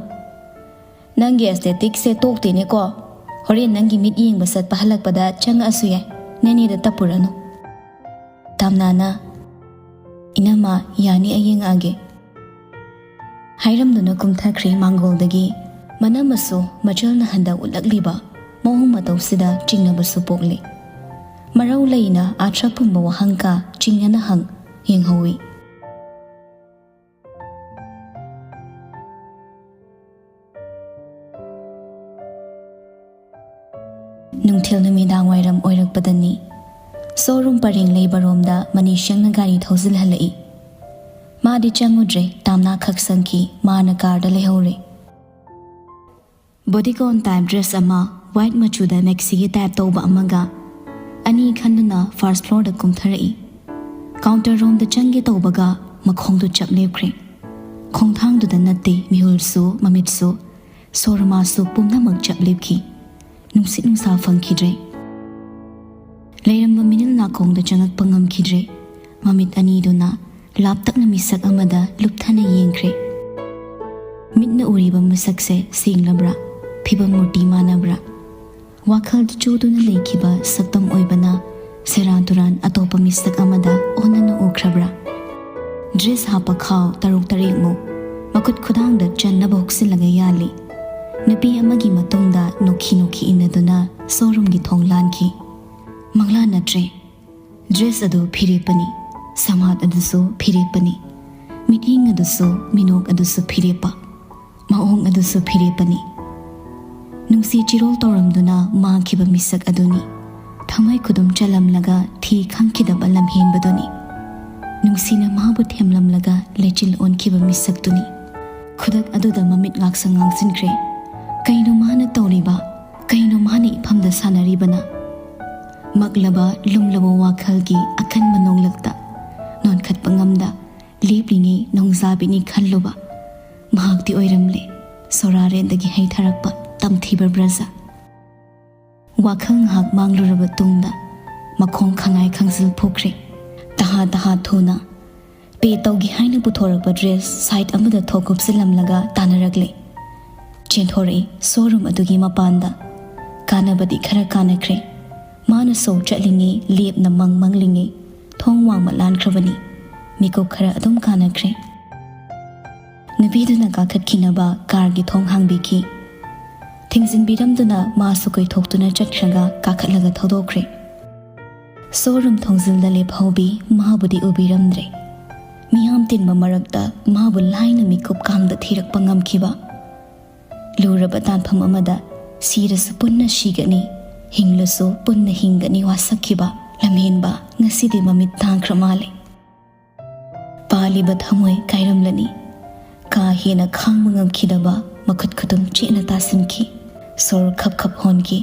ꯅꯪꯒꯤ ꯑꯦꯁꯊꯦꯇꯤꯛꯁꯦ ꯇꯣꯛꯇꯦꯅꯦꯀꯣ꯫ ꯍꯣꯔꯦꯟ ꯅꯪꯒꯤ ꯃꯤꯠ ꯌꯦꯡꯕ ꯆꯠꯄ ꯍꯜꯂꯛꯄꯗ ꯆꯪꯉꯛꯑꯁꯨ ꯌꯥꯏ, ꯅꯅꯦꯗ ꯇꯞꯄꯨꯔꯅꯨ꯫ ꯇꯥꯝꯅꯥꯅ, "ꯏꯅꯝꯃ, ꯌꯥꯅꯤ, ꯑꯩ ꯌꯦꯡꯉꯛꯑꯒꯦ" ꯍꯥꯏꯔꯝꯗꯨꯅ ꯀꯨꯝꯊꯈ꯭ꯔꯦ ꯃꯥꯡꯒꯣꯜꯗꯒꯤ꯫ ꯃꯅꯝ ꯑꯁꯨ ꯃꯆꯜꯅ ꯍꯟꯗꯛ ꯎꯠꯂꯛꯂꯤꯕ ꯃꯑꯣꯡ ꯃꯇꯧꯁꯤꯗ ꯆꯤꯡꯅꯕꯁꯨ ꯄꯣꯛꯂꯤ꯫ ꯃꯔꯧ ꯂꯩꯅ ꯑꯥꯔꯊ ꯄꯨꯝꯕ ꯋꯥꯍꯪ ꯀꯥ ꯆꯤꯡꯅꯅ ꯍꯪ ꯌꯦꯡꯍꯧꯏ꯫ ꯅꯨꯡꯊꯤꯜ ꯅꯨꯃꯤꯗꯥꯡ ꯋꯥꯏꯔꯝ ꯑꯣꯏꯔꯛꯄꯗꯅꯤ꯫ ꯁꯣꯔꯨꯝ ꯄꯔꯦꯡ ꯂꯩꯕꯔꯣꯝꯗ ꯃꯅꯤꯁꯪꯅ ꯒꯥꯔꯤ ꯊꯧꯖꯤꯜꯍꯜꯂꯛꯏ꯫ ꯃꯥꯗꯤ ꯆꯪꯉꯨꯗ꯭ꯔꯦ, ꯇꯥꯝꯅꯥ ꯈꯛ ꯆꯪꯈꯤ, ꯃꯥꯅ ꯀꯥꯔꯗ ꯂꯩꯍꯧꯔꯦ꯫ ꯕꯣꯗꯤꯀꯣꯟ ꯇꯥꯏꯞ ꯗ꯭ꯔꯦꯁ ꯑꯃ, ꯋꯥꯏꯠ ꯃꯆꯨꯗ ꯃꯦꯛꯁꯤꯒꯤ ꯇꯥꯏꯞ ꯇꯧꯕ ꯑꯃꯒ, ꯑꯅꯤ ꯈꯟꯗꯨꯅ ꯐꯥꯔꯁ ꯐ꯭ꯂꯣꯔꯗ ꯀꯨꯝꯊꯔꯛꯏ꯫ ꯀꯥꯎꯟꯇꯔ ꯔꯣꯝꯗ ꯆꯪꯒꯦ ꯇꯧꯕꯒ ꯃꯈꯣꯡꯗꯨ ꯆꯞ ꯂꯦꯞꯈ꯭ꯔꯦ꯫ ꯈꯣꯡꯊꯥꯡꯗꯨꯗ ꯅꯠꯇꯦ, ꯃꯤꯍꯨꯜꯁꯨ, ꯃꯃꯤꯠꯁꯨ ꯁꯣꯔꯃꯥꯁꯨ ꯄꯨꯝꯅꯃꯛ ꯆꯞ ꯂꯦꯞꯈꯤ꯫ ꯅꯨꯡꯁꯤꯠ ꯅꯨꯡꯁꯥ ꯐꯪꯈꯤꯗ꯭ꯔꯦ꯫ ꯂꯩꯔꯝꯕ ꯃꯤꯅꯤꯜ ꯅꯥꯀꯣꯡꯗ ꯆꯪꯉꯛꯄ ꯉꯝꯈꯤꯗ꯭ꯔꯦ꯫ ꯃꯃꯤꯠ ꯑꯅꯤꯗꯨꯅ ꯂꯥꯞꯇꯛꯅ ꯃꯤꯁꯛ ꯑꯃꯗ ꯂꯨꯞꯊꯅ ꯌꯦꯡꯈ꯭ꯔꯦ꯫ ꯃꯤꯠꯅ ꯎꯔꯤꯕ ꯃꯁꯛꯁꯦ ꯁꯦꯡꯂꯕ꯭ꯔꯥ? ꯐꯤꯕꯝ ꯃꯨꯔꯇꯤ ꯃꯥꯟꯅꯕ꯭ꯔꯥ? ꯋꯥꯈꯜꯗ ꯆꯨꯗꯨꯅ ꯂꯩꯈꯤꯕ ꯁꯛꯇꯝ ꯑꯣꯏꯕꯅ ꯁꯦꯔꯥꯟ ꯇꯨꯔꯥꯟ ꯑꯇꯣꯞꯄ ꯃꯤꯁꯛ ꯑꯃꯗ ꯑꯣꯟꯅꯅ ꯎꯈ꯭ꯔꯕ꯭ꯔꯥ? ꯗ꯭ꯔꯦꯁ ꯍꯥꯞꯄ ꯈꯥꯎ ꯇꯔꯨꯛ ꯇꯔꯦꯠꯃꯨꯛ ꯃꯈꯨꯠ ꯈꯨꯗꯥꯡꯗ ꯆꯟꯅꯕ ꯍꯨꯛꯆꯤꯜꯂꯒ ꯌꯥꯜꯂꯤ꯫ ꯅꯨꯄꯤ ꯑꯃꯒꯤ ꯃꯇꯨꯡꯗ ꯅꯣꯛꯈꯤ ꯅꯣꯛꯈꯤ ꯏꯟꯅꯗꯨꯅ ꯁꯣꯔꯨꯝꯒꯤ ꯊꯣꯡ ꯂꯥꯟꯈꯤ꯫ ꯃꯪꯂꯥ ꯅꯠꯇ꯭ꯔꯦ꯫ ꯗ꯭ꯔꯦꯁ ꯑꯗꯨ ꯐꯤꯔꯦꯞꯄꯅꯤ, ꯁꯃꯥꯠ ꯑꯗꯨꯁꯨ ꯐꯤꯔꯦꯞꯄꯅꯤ, ꯃꯤꯠꯌꯦꯡ ꯑꯗꯨꯁꯨ, ꯃꯤꯅꯣꯛ ꯑꯗꯨꯁꯨ ꯐꯤꯔꯦꯞꯄ, ꯃꯑꯣꯡ ꯑꯗꯨꯁꯨ ꯐꯤꯔꯦꯞꯄꯅꯤ꯫ ꯅꯨꯡꯁꯤ ꯆꯤꯔꯣꯜ ꯇꯧꯔꯝꯗꯨꯅ ꯃꯥꯡꯈꯤꯕ ꯃꯤꯁꯛ ꯑꯗꯨꯅꯤ꯫ ꯊꯃꯣꯏ ꯈꯨꯗꯨꯝ ꯆꯜꯂꯝꯂꯒ ꯊꯤ ꯈꯪꯈꯤꯗꯕ ꯂꯝꯍꯦꯟꯕꯗꯨꯅꯤ꯫ ꯅꯨꯡꯁꯤꯅ ꯃꯥꯕꯨ ꯊꯦꯝꯂꯝꯂꯒ ꯂꯩꯆꯤꯜ ꯑꯣꯟꯈꯤꯕ ꯃꯤꯁꯛꯇꯨꯅꯤ꯫ ꯈꯨꯗꯛ ꯑꯗꯨꯗ ꯃꯃꯤꯠ ꯉꯥꯛꯁꯪ ꯉꯥꯡꯁꯤꯟꯈ꯭ꯔꯦ꯫ ꯀꯩꯅꯣ ꯃꯥꯅ ꯇꯧꯔꯤꯕ? ꯀꯩꯅꯣ ꯃꯥꯅ ꯏꯐꯝꯗ ꯁꯥꯟꯅꯔꯤꯕꯅ? ꯃꯛꯂꯕ, ꯂꯨꯝꯂꯕ ꯋꯥꯈꯜꯒꯤ ꯑꯀꯟꯕ ꯅꯣꯡꯂꯛꯇ ꯅꯣꯟꯈꯠꯄ ꯉꯝꯗ ꯂꯦꯞꯂꯤꯉꯩ ꯅꯣꯡꯖꯥꯕꯤꯅꯤ ꯈꯜꯂꯨꯕ꯫ ꯃꯍꯥꯛꯇꯤ ꯑꯣꯏꯔꯝꯂꯦ ꯁꯣꯔꯥꯔꯦꯟꯗꯒꯤ ꯍꯩꯊꯔꯛꯄ ꯇꯝꯊꯤꯕ ꯕ꯭ꯔꯖ꯫ ꯋꯥꯈꯜ ꯉꯥꯏꯍꯥꯛ ꯃꯥꯡꯂꯨꯔꯕ ꯇꯨꯡꯗ ꯃꯈꯣꯡ ꯈꯪꯉꯥꯏ ꯈꯪꯖꯤꯜ ꯐꯨꯈ꯭ꯔꯦ꯫ ꯇꯍꯥ ꯇꯍꯥ ꯊꯨꯅ ꯄꯦ ꯇꯧꯒꯦ ꯍꯥꯏꯅ ꯄꯨꯊꯣꯔꯛꯄ ꯗ꯭ꯔꯦꯁ ꯁꯥꯏꯠ ꯑꯃꯗ ꯊꯣꯛ ꯀꯨꯞꯁꯤꯜꯂꯝꯂꯒ ꯇꯥꯟꯅꯔꯛꯂꯦ꯫ ꯆꯦꯟꯊꯣꯔꯛꯏ ꯁꯣꯔꯨꯝ ꯑꯗꯨꯒꯤ ꯃꯄꯥꯟꯗ꯫ ꯀꯥꯟꯅꯕꯗꯤ ꯈꯔ ꯀꯥꯟꯅꯈ꯭ꯔꯦ꯫ ꯃꯥꯅ ꯁꯣ ꯆꯠꯂꯤꯉꯩ ꯂꯦꯞꯅ ꯃꯪ ꯃꯪꯂꯤꯉꯩ ꯊꯣꯡ ꯋꯥꯡꯃ ꯂꯥꯟꯈ꯭ꯔꯕꯅꯤ꯫ ꯃꯤꯀꯨꯞ ꯈꯔ ꯑꯗꯨꯝ ꯀꯥꯟꯅꯈ꯭ꯔꯦ꯫ ꯅꯨꯄꯤꯗꯨꯅ ꯀꯥꯈꯠꯈꯤꯅꯕ ꯀꯥꯔꯒꯤ ꯊꯣꯡ ꯍꯥꯡꯕꯤꯈꯤ꯫ ꯊꯤꯡꯖꯤꯟꯕꯤꯔꯝꯗꯨꯅ ꯃꯥꯁꯨ ꯀꯣꯏꯊꯣꯛꯇꯨꯅ ꯆꯠꯈ꯭ꯔꯒ ꯀꯥꯈꯠꯂꯒ ꯊꯧꯗꯣꯛꯈ꯭ꯔꯦ꯫ ꯁꯣꯔꯨꯝ ꯊꯣꯡꯖꯤꯜꯗ ꯂꯦꯞꯍꯧꯕꯤ ꯃꯥꯕꯨꯗꯤ ꯎꯕꯤꯔꯝꯗ꯭ꯔꯦ꯫ ꯃꯤꯌꯥꯝ ꯇꯤꯟꯕ ꯃꯔꯛꯇ ꯃꯥꯕꯨ ꯂꯥꯏꯅ ꯃꯤꯀꯨꯞ ꯀꯥꯡꯗ ꯊꯤꯔꯛꯄ ꯉꯝꯈꯤꯕ꯫ ꯂꯨꯔꯕ ꯇꯥꯟꯐꯝ ꯑꯃꯗ ꯁꯤꯔꯁꯨ ꯄꯨꯟꯅ ꯁꯤꯒꯅꯤ, ꯍꯤꯡꯂꯁꯨ ꯄꯨꯟꯅ ꯍꯤꯡꯒꯅꯤ ꯋꯥꯁꯛꯈꯤꯕ ꯂꯝꯍꯦꯟꯕ ꯉꯁꯤꯗꯤ ꯃꯃꯤꯠ ꯇꯥꯡꯈ꯭ꯔ ꯃꯥꯜꯂꯦ꯫ ꯄꯥꯜꯂꯤꯕ ꯊꯃꯣꯏ ꯀꯥꯏꯔꯝꯂꯅꯤ꯫ ꯀꯥ ꯍꯦꯟꯅ ꯈꯥꯡꯕ ꯉꯝꯈꯤꯗꯕ ꯃꯈꯨꯠ ꯈꯨꯇꯨꯝ ꯆꯦꯠꯅ ꯇꯥꯁꯤꯟꯈꯤ꯫ ꯁꯣꯔ ꯈꯞ ꯈꯞ ꯍꯣꯟꯈꯤ꯫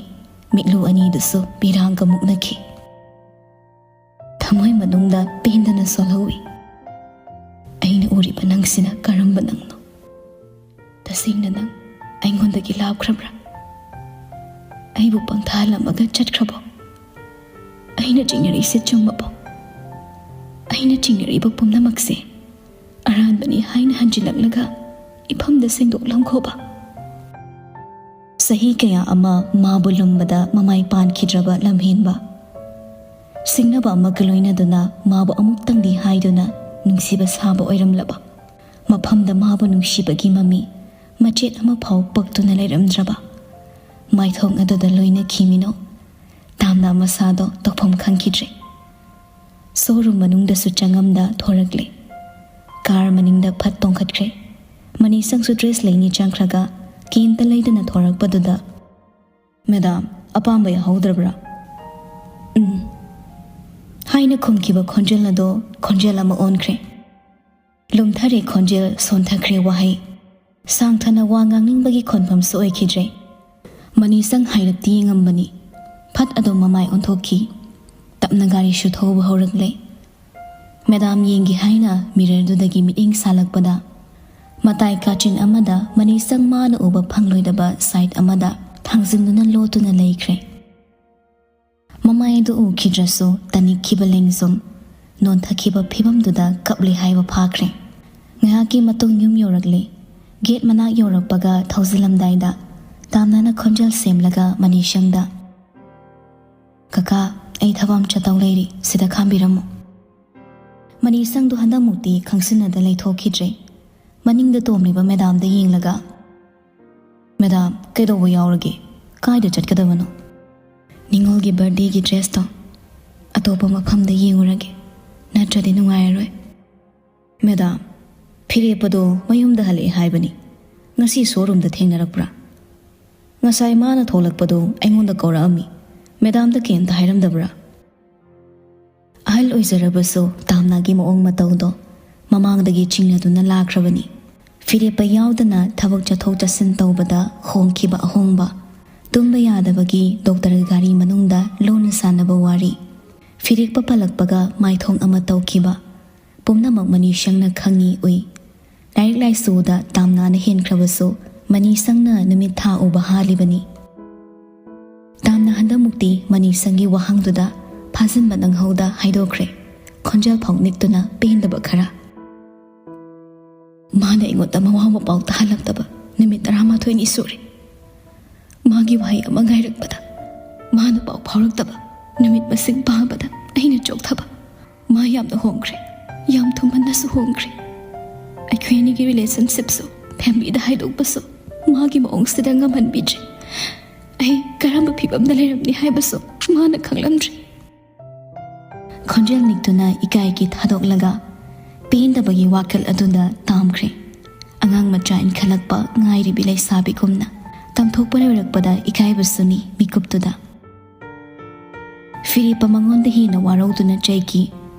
ꯃꯤꯠꯂꯨ ꯑꯅꯤꯗꯨꯁꯨ ꯄꯤꯔꯥꯡꯒ ꯃꯨꯛꯅꯈꯤ꯫ ꯊꯃꯣꯏ ꯃꯅꯨꯡꯗ ꯄꯦꯟꯗꯅ ꯁꯣꯜꯍꯧꯏ꯫ ꯑꯩꯅ ꯎꯔꯤꯕ ꯅꯪꯁꯤꯅ ꯀꯔꯝꯕ ꯅꯪꯅꯣ? ꯇꯁꯦꯡꯅ ꯅꯪ ꯑꯩꯉꯣꯟꯗꯒꯤ ꯂꯥꯞꯈ꯭ꯔꯕ꯭ꯔꯥ? ꯑꯩꯕꯨ ꯄꯪꯊꯥꯍꯜꯂꯝꯃꯒ ꯆꯠꯈ꯭ꯔꯕꯣ? ꯑꯩꯅ ꯆꯤꯡꯅꯔꯤꯁꯦ ꯆꯨꯝꯃꯕꯣ? ꯑꯩꯅ ꯆꯤꯡꯅꯔꯤꯕ ꯄꯨꯝꯅꯃꯛꯁꯦ ꯑꯔꯥꯟꯕꯅꯤ ꯍꯥꯏꯅ ꯍꯟꯖꯤꯜꯂꯛꯂꯒ ꯏꯐꯝꯗ ꯁꯦꯡꯗꯣꯛꯂꯝꯈꯣꯕ꯫ ꯆꯍꯤ ꯀꯌꯥ ꯑꯃ ꯃꯥꯕꯨ ꯂꯨꯝꯕꯗ ꯃꯃꯥꯏ ꯄꯥꯟꯈꯤꯗ꯭ꯔꯕ ꯂꯝꯍꯦꯟꯕ꯫ ꯁꯤꯡꯅꯕ ꯑꯃꯒ ꯂꯣꯏꯅꯗꯨꯅ ꯃꯥꯕꯨ ꯑꯃꯨꯛꯇꯪꯗꯤ ꯍꯥꯏꯗꯨꯅ ꯅꯨꯡꯁꯤꯕ ꯁꯥꯕ ꯑꯣꯏꯔꯝꯂꯕ꯫ ꯃꯐꯝꯗ ꯃꯥꯕꯨ ꯅꯨꯡꯁꯤꯕꯒꯤ ꯃꯃꯤ ꯃꯆꯦꯠ ꯑꯃ ꯐꯥꯎ ꯄꯛꯇꯨꯅ ꯂꯩꯔꯝꯗ꯭ꯔꯕ꯫ ꯃꯥꯏꯊꯣꯡ ꯑꯗꯨꯗ ꯂꯣꯏꯅꯈꯤ ꯃꯤꯅꯣꯛ꯫ ꯇꯥꯝꯅ ꯃꯁꯥꯗꯣ ꯇꯧꯐꯝ ꯈꯪꯈꯤꯗ꯭ꯔꯦ꯫ ꯁꯣꯔꯨꯝ ꯃꯅꯨꯡꯗꯁꯨ ꯆꯪꯉꯝꯗ ꯊꯣꯔꯛꯂꯦ꯫ ꯀꯥꯔ ꯃꯅꯤꯡꯗ ꯐꯠ ꯇꯣꯡꯈꯠꯈ꯭ꯔꯦ꯫ ꯃꯅꯤꯁꯪꯁꯨ ꯗ꯭ꯔꯦꯁ ꯂꯩꯅꯤ ꯆꯪꯈ꯭ꯔꯒ ꯀꯦꯝꯇ ꯂꯩꯗꯅ ꯊꯣꯔꯛꯄꯗꯨꯗ, "ꯃꯦꯗꯥꯝ, ꯑꯄꯥꯝꯕ ꯌꯥꯍꯧꯗ꯭ꯔꯕ꯭ꯔꯥ?" "ꯎꯝ" ꯍꯥꯏꯅ ꯈꯨꯝꯈꯤꯕ ꯈꯣꯟꯖꯦꯜ ꯑꯗꯣ ꯈꯣꯟꯖꯦꯜ ꯑꯃ ꯑꯣꯟꯈ꯭ꯔꯦ꯫ ꯂꯨꯝꯊꯔꯦ ꯈꯣꯟꯖꯦꯜ, ꯁꯣꯟꯊꯈ꯭ꯔꯦ ꯋꯥꯍꯩ꯫ ꯁꯥꯡꯊꯅ ꯋꯥ ꯉꯥꯡꯅꯤꯡꯕꯒꯤ ꯈꯣꯟꯐꯝꯁꯨ ꯑꯣꯏꯈꯤꯗ꯭ꯔꯦ꯫ ꯃꯅꯤꯁꯪ ꯍꯥꯏꯔꯞꯇꯤ ꯌꯦꯡꯉꯝꯕꯅꯤ꯫ ꯐꯠ ꯑꯗꯨꯝ ꯃꯃꯥꯏ ꯑꯣꯟꯊꯣꯛꯈꯤ꯫ ꯇꯞꯅ ꯒꯥꯔꯤꯁꯨ ꯊꯧꯕ ꯍꯧꯔꯛꯂꯦ꯫ ꯃꯦꯗꯥꯝ ꯌꯦꯡꯒꯦ ꯍꯥꯏꯅ ꯃꯤꯔꯔꯗꯨꯗꯒꯤ ꯃꯤꯠꯌꯦꯡ ꯁꯥꯜꯂꯛꯄꯗ, ꯃꯇꯥꯏ ꯀꯥꯆꯤꯟ ꯑꯃꯗ ꯃꯅꯤꯁꯪ ꯃꯥꯅ ꯎꯕ ꯐꯪꯂꯣꯏꯗꯕ ꯁꯥꯏꯠ ꯑꯃꯗ ꯊꯥꯡꯖꯤꯟꯗꯨꯅ ꯂꯣꯠꯇꯨꯅ ꯂꯩꯈ꯭ꯔꯦ꯫ ꯑꯩꯗꯨ ꯎꯈꯤꯗ꯭ꯔꯁꯨ ꯇꯅꯤꯛꯈꯤꯕ ꯂꯦꯡꯖꯨꯝ, ꯅꯣꯟꯊꯈꯤꯕ ꯐꯤꯕꯝꯗꯨꯗ ꯀꯞꯂꯤ ꯍꯥꯏꯕ ꯐꯥꯈ꯭ꯔꯦ꯫ ꯉꯥꯏꯍꯥꯛꯀꯤ ꯃꯇꯨꯡ ꯌꯨꯝ ꯌꯧꯔꯛꯂꯦ꯫ ꯒꯦꯠ ꯃꯅꯥꯛ ꯌꯧꯔꯛꯄꯒ ꯊꯧꯖꯤꯜꯂꯝꯗꯥꯏꯗ ꯇꯥꯝꯅꯥꯅ ꯈꯣꯟꯖꯦꯜ ꯁꯦꯝꯂꯒ ꯃꯅꯤꯁꯪꯗ, "ꯀꯀꯥ, ꯑꯩ ꯊꯕꯛ ꯑꯃ ꯆꯠꯇꯧ ꯂꯩꯔꯤ, ꯁꯤꯗ ꯈꯥꯝꯕꯤꯔꯝꯃꯨ꯫" ꯃꯅꯤꯁꯪꯗꯨ ꯍꯟꯗꯛꯃꯨꯛꯇꯤ ꯈꯪꯁꯤꯟꯅꯗ ꯂꯩꯊꯣꯛꯈꯤꯗ꯭ꯔꯦ꯫ ꯃꯅꯤꯡꯗ ꯇꯣꯡꯂꯤꯕ ꯃꯦꯗꯥꯝꯗ ꯌꯦꯡꯂꯒ, "ꯃꯦꯗꯥꯝ, ꯀꯩꯗꯧꯕ ꯌꯥꯎꯔꯒꯦ? ꯀꯥꯏꯗ ꯆꯠꯀꯗꯕꯅꯣ?" "ꯅꯤꯉꯣꯜꯒꯤ ꯕꯥꯔꯗꯦꯒꯤ ꯗ꯭ꯔꯦꯁꯇꯣ ꯑꯇꯣꯞꯄ ꯃꯐꯝꯗ ꯌꯦꯡꯉꯨꯔꯒꯦ, ꯅꯠꯇ꯭ꯔꯗꯤ ꯅꯨꯡꯉꯥꯏꯔꯔꯣꯏ꯫" "ꯃꯦꯗꯥꯝ, ꯐꯤꯔꯦꯞꯄꯗꯣ ꯃꯌꯨꯝꯗ ꯍꯜꯂꯛꯑꯦ ꯍꯥꯏꯕꯅꯤ꯫ ꯉꯁꯤ ꯁꯣꯔꯨꯝꯗ ꯊꯦꯡꯅꯔꯛꯄ꯭ꯔꯥ? ꯉꯁꯥꯏ ꯃꯥꯅ ꯊꯣꯛꯂꯛꯄꯗꯣ ꯑꯩꯉꯣꯟꯗ ꯀꯧꯔꯛꯑꯝꯃꯤ꯫ ꯃꯦꯗꯥꯝꯗ ꯀꯩꯝꯇ ꯍꯥꯏꯔꯝꯗꯕ꯭ꯔꯥ?" ꯑꯍꯜ ꯑꯣꯏꯖꯔꯕꯁꯨ ꯇꯥꯝꯅꯥꯒꯤ ꯃꯑꯣꯡ ꯃꯇꯧꯗꯣ ꯃꯃꯥꯡꯗꯒꯤ ꯆꯤꯡꯅꯗꯨꯅ ꯂꯥꯛꯈ꯭ꯔꯕꯅꯤ꯫ ꯐꯤꯔꯦꯞꯄ ꯌꯥꯎꯗꯅ ꯊꯕꯛ ꯆꯠꯊꯣꯛ ꯆꯠꯁꯤꯟ ꯇꯧꯕꯗ ꯍꯣꯡꯈꯤꯕ ꯑꯍꯣꯡꯕ, ꯇꯨꯝꯕ ꯌꯥꯗꯕꯒꯤ ꯗꯣꯛꯇꯔ ꯒꯥꯔꯤ ꯃꯅꯨꯡꯗ ꯂꯣꯟꯅ ꯁꯥꯟꯅꯕ ꯋꯥꯔꯤ, ꯐꯤꯔꯦꯞꯄ ꯄꯜꯂꯛꯄꯒ ꯃꯥꯏꯊꯣꯡ ꯑꯃ ꯇꯧꯈꯤꯕ, ꯄꯨꯝꯅꯃꯛ ꯃꯅꯤꯁꯪꯅ ꯈꯪꯉꯤ ꯎꯏ꯫ ꯂꯥꯏꯔꯤꯛ ꯂꯥꯏꯁꯨꯗ ꯇꯥꯝꯅꯥꯅ ꯍꯦꯟꯈ꯭ꯔꯕꯁꯨ ꯃꯅꯤꯁꯪꯅ ꯅꯨꯃꯤꯠ ꯊꯥ ꯎꯕ ꯍꯥꯜꯂꯤꯕꯅꯤ꯫ ꯇꯥꯝꯅꯥ ꯍꯟꯗꯛꯃꯨꯛꯇꯤ ꯃꯅꯤꯁꯪꯒꯤ ꯋꯥꯍꯪꯗꯨꯗ ꯐꯥꯖꯤꯟꯕ ꯅꯪꯍꯧꯗ ꯍꯥꯏꯗꯣꯛꯈ꯭ꯔꯦ, ꯈꯣꯟꯖꯦꯜ ꯐꯥꯎ ꯅꯤꯛꯇꯨꯅ ꯄꯦꯟꯗꯕ ꯈꯔ꯫ "ꯃꯥꯅ ꯑꯩꯉꯣꯟꯗ ꯃꯋꯥ ꯃꯄꯥꯎ ꯇꯥꯍꯜꯂꯛꯇꯕ ꯅꯨꯃꯤꯠ ꯇꯔꯥꯃꯥꯊꯣꯏꯅꯤ ꯁꯨꯔꯦ꯫ ꯃꯥꯒꯤ ꯋꯥꯍꯩ ꯑꯃ ꯉꯥꯏꯔꯛꯄꯗ, ꯃꯥꯅ ꯄꯥꯎ ꯐꯥꯎꯔꯛꯇꯕ ꯅꯨꯃꯤꯠ ꯃꯁꯤꯡ ꯄꯥꯕꯗ ꯑꯩꯅ ꯆꯣꯛꯊꯕ꯫ ꯃꯥ ꯌꯥꯝꯅ ꯍꯣꯡꯈ꯭ꯔꯦ, ꯌꯥꯝ ꯊꯨꯃꯟꯅꯁꯨ ꯍꯣꯡꯈ꯭ꯔꯦ꯫ ꯑꯩꯈꯣꯏ ꯑꯅꯤꯒꯤ ꯔꯤꯂꯦꯁꯟꯁꯤꯞꯁꯨ ꯐꯦꯃꯤꯂꯤꯗ ꯍꯥꯏꯗꯣꯛꯄꯁꯨ ꯃꯥꯒꯤ ꯃꯑꯣꯡꯁꯤꯗ ꯉꯝꯍꯟꯕꯤꯗ꯭ꯔꯦ꯫ ꯑꯩ ꯀꯔꯝꯕ ꯐꯤꯕꯝꯗ ꯂꯩꯔꯝꯅꯤ ꯍꯥꯏꯕꯁꯨ ꯃꯥꯅ ꯈꯪꯂꯝꯗ꯭ꯔꯦ꯫" ꯈꯣꯟꯖꯦꯜ ꯅꯤꯛꯇꯨꯅ ꯏꯀꯥꯏꯒꯤ ꯊꯥꯗꯣꯛꯂꯒ ꯄꯦꯟꯗꯕꯒꯤ ꯋꯥꯈꯜ ꯑꯗꯨꯗ ꯇꯥꯝꯈ꯭ꯔꯦ꯫ ꯑꯉꯥꯡ ꯃꯆꯥ ꯏꯟꯈꯠꯂꯛꯄ ꯉꯥꯏꯔꯤꯕꯤ ꯂꯩꯁꯥꯕꯤꯒꯨꯝꯅ ꯇꯝꯊꯣꯛꯄ ꯂꯣꯏꯔꯛꯄꯗ ꯏꯀꯥꯏꯕꯁꯨꯅꯤ ꯃꯤꯀꯨꯞꯇꯨꯗ꯫ ꯐꯤꯔꯦꯞꯄ ꯃꯉꯣꯟꯗ ꯍꯦꯟꯅ ꯋꯥꯔꯧꯗꯨꯅ ꯆꯩꯈꯤ꯫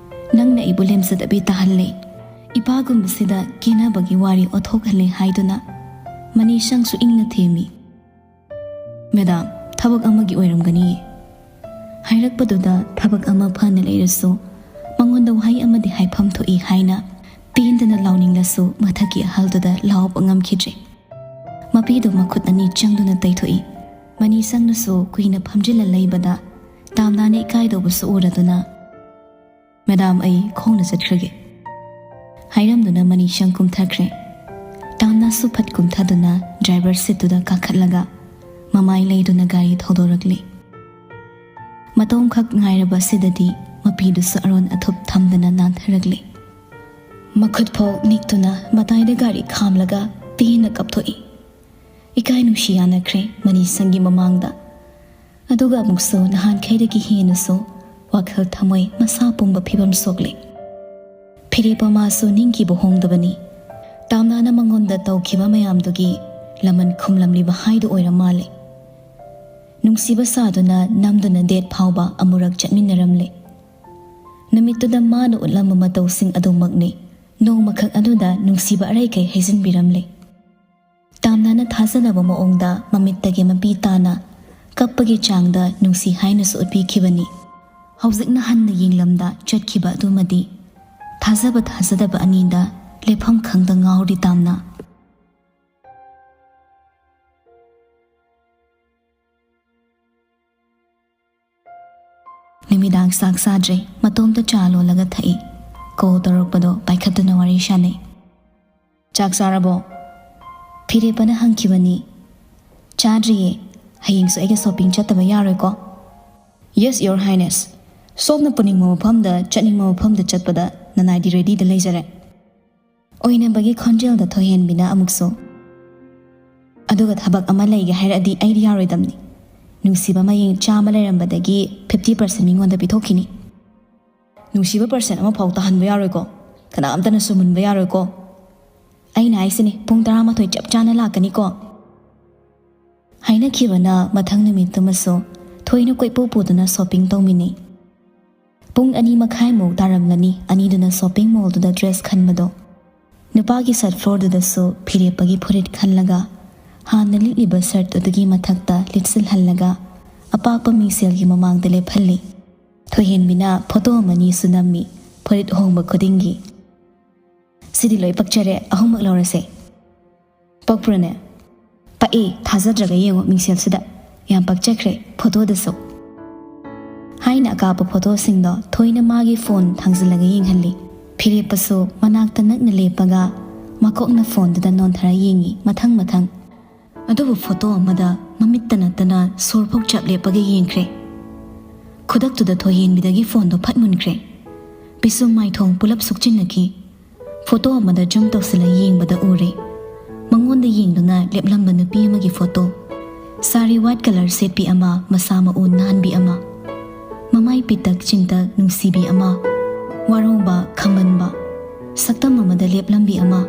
"ꯅꯪꯅ ꯑꯩꯕꯨ ꯂꯦꯝꯖꯗꯕꯤ ꯇꯥꯍꯜꯂꯦ, ꯏꯄꯥꯒꯨꯝꯕꯁꯤꯗ ꯀꯦꯅꯕꯒꯤ ꯋꯥꯔꯤ ꯑꯣꯊꯣꯛꯍꯜꯂꯦ" ꯍꯥꯏꯗꯨꯅ ꯃꯅꯤꯁꯪꯁꯨ ꯏꯪꯅ ꯊꯦꯝꯃꯤ꯫ "ꯃꯦꯗꯥꯝ, ꯊꯕꯛ ꯑꯃꯒꯤ ꯑꯣꯏꯔꯝꯒꯅꯤꯌꯦ" ꯍꯥꯏꯔꯛꯄꯗꯨꯗ ꯊꯕꯛ ꯑꯃ ꯐꯅ ꯂꯩꯔꯁꯨ ꯃꯉꯣꯟꯗ ꯋꯥꯍꯩ ꯑꯃꯗꯤ ꯍꯥꯏꯐꯝ ꯊꯣꯛꯏ ꯍꯥꯏꯅ ꯄꯦꯟꯗꯅ ꯂꯥꯎꯅꯤꯡꯂꯁꯨ ꯃꯊꯛꯀꯤ ꯑꯍꯜꯗꯨꯗ ꯂꯥꯎꯕ ꯉꯝꯈꯤꯗ꯭ꯔꯦ꯫ ꯃꯄꯤꯗꯨ ꯃꯈꯨꯠ ꯑꯅꯤ ꯆꯪꯗꯨꯅ ꯇꯩꯊꯣꯛꯏ꯫ ꯃꯅꯤꯁꯪꯅꯁꯨ ꯀꯨꯏꯅ ꯐꯝꯖꯤꯜꯂ ꯂꯩꯕꯗ ꯇꯥꯝꯅꯥꯅ ꯀꯥꯏꯗꯧꯕꯁꯨ ꯎꯔꯗꯨꯅ, "ꯃꯦꯗꯥꯝ, ꯑꯩ ꯈꯣꯡꯅ ꯆꯠꯈ꯭ꯔꯒꯦ" ꯍꯥꯏꯔꯝꯗꯨꯅ ꯃꯅꯤꯁꯪ ꯀꯨꯝꯊꯈ꯭ꯔꯦ꯫ ꯇꯥꯝꯅꯥꯁꯨ ꯐꯠ ꯀꯨꯝꯊꯗꯨꯅ ꯗ꯭ꯔꯥꯏꯚꯔ ꯁꯤꯠꯇꯨꯗ ꯀꯥꯈꯠꯂꯒ ꯃꯃꯥꯏ ꯂꯩꯗꯨꯅ ꯒꯥꯔꯤ ꯊꯧꯗꯣꯔꯛꯂꯦ꯫ ꯃꯇꯣꯝꯈꯛ ꯉꯥꯏꯔꯕ ꯑꯁꯤꯗꯗꯤ ꯃꯄꯤꯗꯨꯁꯨ ꯑꯔꯣꯟ ꯑꯊꯨꯞ ꯊꯝꯗꯅ ꯅꯥꯟꯊꯔꯛꯂꯦ꯫ ꯃꯈꯨꯠ ꯐꯥꯎ ꯅꯤꯛꯇꯨꯅ ꯃꯇꯥꯏꯗ ꯒꯥꯔꯤ ꯈꯥꯝꯂꯒ ꯄꯦꯟꯅ ꯀꯞꯊꯣꯛꯏ꯫ ꯏꯀꯥꯏ ꯅꯨꯡꯁꯤ ꯌꯥꯅꯈ꯭ꯔꯦ ꯃꯅꯤꯁꯪꯒꯤ ꯃꯃꯥꯡꯗ꯫ ꯑꯗꯨꯒ ꯑꯃꯨꯛꯁꯨ ꯅꯍꯥꯟꯈꯩꯗꯒꯤ ꯍꯦꯟꯅꯁꯨ ꯋꯥꯈꯜ ꯊꯃꯣꯏ ꯃꯁꯥ ꯄꯨꯝꯕ ꯐꯤꯕꯝ ꯁꯣꯛꯂꯦ꯫ ꯐꯤꯔꯦꯞꯄ ꯃꯥꯁꯨ ꯅꯤꯡꯈꯤꯕ ꯍꯣꯡꯗꯕꯅꯤ꯫ ꯇꯥꯝꯅꯥꯅ ꯃꯉꯣꯟꯗ ꯇꯧꯈꯤꯕ ꯃꯌꯥꯝꯗꯨꯒꯤ ꯂꯃꯟ ꯈꯨꯝꯂꯝꯂꯤꯕ ꯍꯥꯏꯗꯨ ꯑꯣꯏꯔ ꯃꯥꯜꯂꯦ꯫ ꯅꯨꯡꯁꯤꯕ ꯁꯥꯗꯨꯅ ꯅꯝꯗꯨꯅ ꯗꯦꯠ ꯐꯥꯎꯕ ꯑꯃꯨꯔꯛ ꯆꯠꯃꯤꯟꯅꯔꯝꯂꯦ꯫ ꯅꯨꯃꯤꯠꯇꯨꯗ ꯃꯥꯅ ꯎꯠꯂꯝꯕ ꯃꯇꯧꯁꯤꯡ ꯑꯗꯨꯃꯛꯅꯤ ꯅꯣꯡꯃꯈꯛ ꯑꯗꯨꯗ ꯅꯨꯡꯁꯤꯕ ꯑꯔꯩꯈꯩ ꯍꯩꯖꯤꯟꯕꯤꯔꯝꯂꯦ꯫ ꯇꯥꯝꯅꯥꯅ ꯊꯥꯖꯗꯕ ꯃꯑꯣꯡꯗ ꯃꯃꯤꯠꯇꯒꯤ ꯃꯄꯤ ꯇꯥꯅ ꯀꯞꯄꯒꯤ ꯆꯥꯡꯗ ꯅꯨꯡꯁꯤ ꯍꯥꯏꯅꯁꯨ ꯎꯠꯄꯤꯈꯤꯕꯅꯤ꯫ ꯍꯧꯖꯤꯛꯅ ꯍꯟꯅ ꯌꯦꯡꯂꯝꯗ ꯆꯠꯈꯤꯕ ꯑꯗꯨꯃꯗꯤ ꯊꯥꯖꯕ ꯊꯥꯖꯗꯕ ꯑꯅꯤꯗ ꯂꯦꯞꯐꯝ ꯈꯪꯗ ꯉꯥꯎꯔꯤ ꯇꯥꯝꯅꯥ꯫ ꯅꯨꯃꯤꯗꯥꯡ ꯆꯥꯛ ꯆꯥꯗ꯭ꯔꯦ, ꯃꯇꯣꯝꯇ ꯆꯥ ꯂꯣꯜꯂꯒ ꯊꯛꯏ꯫ ꯀꯣꯜ ꯇꯧꯔꯛꯄꯗꯣ ꯄꯥꯏꯈꯠꯇꯨꯅ ꯋꯥꯔꯤ ꯁꯥꯟꯅꯩ꯫ "ꯆꯥꯛ ꯆꯥꯔꯕꯣ?" ꯐꯤꯔꯦꯞꯄꯅ ꯍꯪꯈꯤꯕꯅꯤ꯫ "ꯆꯥꯗ꯭ꯔꯤꯌꯦ꯫ ꯍꯌꯦꯡꯁꯨ ꯑꯩꯒ ꯁꯣꯄꯤꯡ ꯆꯠꯇꯕ ꯌꯥꯔꯣꯏꯀꯣ?" "Yes, your highness꯫ ꯁꯣꯝꯅ ꯄꯨꯅꯤꯡꯕ ꯃꯐꯝꯗ, ꯆꯠꯅꯤꯡꯕ ꯃꯐꯝꯗ ꯆꯠꯄꯗ ꯅꯅꯥꯏꯗꯤ ꯔꯦꯗꯤꯗ ꯂꯩꯖꯔꯦ꯫" ꯑꯣꯏꯅꯕꯒꯤ ꯈꯣꯟꯖꯦꯜꯗ ꯊꯣꯏꯍꯦꯟꯕꯤꯅ ꯑꯃꯨꯛꯁꯨ, "ꯑꯗꯨꯒ ꯊꯕꯛ ꯑꯃ ꯂꯩꯒꯦ ꯍꯥꯏꯔꯛꯑꯗꯤ ꯑꯩꯗꯤ ꯌꯥꯔꯣꯏꯗꯕꯅꯤ꯫ ꯅꯨꯡꯁꯤꯕ ꯃꯌꯦꯡ ꯆꯥꯝꯃ ꯂꯩꯔꯝꯕꯗꯒꯤ fifty percent ꯃꯤꯉꯣꯟꯗ ꯄꯤꯊꯣꯛꯈꯤꯅꯤ꯫ ꯅꯨꯡꯁꯤꯕ percent ꯑꯃꯐꯥꯎ ꯇꯥꯍꯟꯕ ꯌꯥꯔꯣꯏꯀꯣ? ꯀꯅꯥꯝꯇꯅꯁꯨ ꯃꯨꯟꯕ ꯌꯥꯔꯣꯏꯀꯣ? ꯑꯩꯅ ꯍꯥꯏꯁꯤꯅꯤ, ꯄꯨꯡ ꯇꯔꯥꯃꯥꯊꯣꯏ ꯆꯞ ꯆꯥꯅ ꯂꯥꯛꯀꯅꯤꯀꯣ?" ꯍꯥꯏꯅꯈꯤꯕꯅ ꯃꯊꯪ ꯅꯨꯃꯤꯠꯇꯨꯃꯁꯨ ꯊꯣꯏꯅ ꯀꯣꯏꯄꯨ ꯄꯨꯗꯨꯅ ꯁꯣꯄꯤꯡ ꯇꯧꯃꯤꯟꯅꯩ꯫ ꯄꯨꯡ ꯑꯅꯤ ꯃꯈꯥꯏꯃꯨꯛ ꯇꯥꯔꯝꯂꯅꯤ ꯑꯅꯤꯗꯨꯅ ꯁꯣꯄꯤꯡ ꯃꯣꯜꯗꯨꯗ ꯗ꯭ꯔꯦꯁ ꯈꯟꯕꯗꯣ꯫ ꯅꯨꯄꯥꯒꯤ ꯁꯠ ꯐ꯭ꯂꯣꯔꯗꯨꯗꯁꯨ ꯐꯤꯔꯦꯞꯄꯒꯤ ꯐꯨꯔꯤꯠ ꯈꯜꯂꯒ ꯍꯥꯟꯅ ꯂꯤꯠꯂꯤꯕ ꯁꯔꯠ ꯑꯗꯨꯒꯤ ꯃꯊꯛꯇ ꯂꯤꯠꯁꯤꯜꯍꯜꯂꯒ ꯑꯄꯥꯛꯄ ꯃꯤꯡꯁꯦꯜꯒꯤ ꯃꯃꯥꯡꯗ ꯂꯦꯞꯍꯜꯂꯤ꯫ ꯊꯣꯏꯍꯦꯟꯕꯤꯅ ꯐꯣꯇꯣ ꯑꯃꯅꯤꯁꯨ ꯅꯝꯃꯤ ꯐꯨꯔꯤꯠ ꯍꯣꯡꯕ ꯈꯨꯗꯤꯡꯒꯤ꯫ "ꯁꯤꯗꯤ ꯂꯣꯏ ꯄꯛꯆꯔꯦ, ꯑꯍꯨꯝꯃꯛ ꯂꯧꯔꯁꯦ꯫" "ꯄꯛꯄ꯭ꯔꯅꯦ?" "ꯄꯛꯏ, ꯊꯥꯖꯗ꯭ꯔꯒ ꯌꯦꯡꯉꯣ ꯃꯤꯡꯁꯦꯜꯁꯤꯗ꯫ ꯌꯥꯝ ꯄꯛꯆꯈ꯭ꯔꯦ ꯐꯣꯇꯣꯗꯁꯨ꯫" ꯑꯩꯅ ꯑꯀꯥꯞꯄ ꯐꯣꯇꯣꯁꯤꯡꯗꯣ ꯊꯣꯏꯅ ꯃꯥꯒꯤ ꯐꯣꯟ ꯊꯥꯡꯖꯤꯜꯂꯒ ꯌꯦꯡꯍꯜꯂꯤ꯫ ꯐꯤꯔꯦꯞꯄꯁꯨ ꯃꯅꯥꯛꯇ ꯅꯛꯅ ꯂꯦꯞꯄꯒ ꯃꯀꯣꯛꯅ ꯐꯣꯟꯗꯨꯗ ꯅꯣꯟꯊꯔ ꯌꯦꯡꯉꯤ, ꯃꯊꯪ ꯃꯊꯪ꯫ ꯑꯗꯨꯕꯨ ꯐꯣꯇꯣ ꯑꯃꯗ ꯃꯃꯤꯠꯇ ꯅꯠꯇꯅ ꯁꯣꯔ ꯐꯥꯎ ꯆꯞ ꯂꯦꯞꯄꯒ ꯌꯦꯡꯈ꯭ꯔꯦ꯫ ꯈꯨꯗꯛꯇꯨꯗ ꯊꯣꯏꯍꯦꯟꯕꯤꯗꯒꯤ ꯐꯣꯟꯗꯣ ꯐꯠ ꯃꯨꯟꯈ꯭ꯔꯦ꯫ ꯄꯤꯁꯨꯝ ꯃꯥꯏꯊꯣꯡ ꯄꯨꯂꯞ ꯁꯨꯛꯆꯤꯟꯅꯈꯤ꯫ ꯐꯣꯇꯣ ꯑꯃꯗ ꯖꯨꯝ ꯇꯧꯁꯤꯜꯂ ꯌꯦꯡꯕꯗ ꯎꯔꯦ, ꯃꯉꯣꯟꯗ ꯌꯦꯡꯗꯨꯅ ꯂꯦꯞꯂꯝꯕ ꯅꯨꯄꯤ ꯑꯃꯒꯤ ꯐꯣꯇꯣ꯫ ꯁꯥꯔꯤ ꯋꯥꯏꯠ ꯀꯂꯔ ꯁꯦꯠꯄꯤ ꯑꯃ, ꯃꯁꯥ ꯃꯎ ꯅꯥꯟꯕꯤ ꯑꯃ, ꯃꯃꯥꯏ ꯄꯤꯛꯇꯛ ꯆꯤꯟꯇꯛ ꯅꯨꯡꯁꯤꯕꯤ ꯑꯃ, ꯋꯥꯔꯧꯕ ꯈꯝꯕꯟꯕ ꯁꯛꯇꯝ ꯑꯃꯗ ꯂꯦꯞꯂꯝꯕꯤ ꯑꯃ,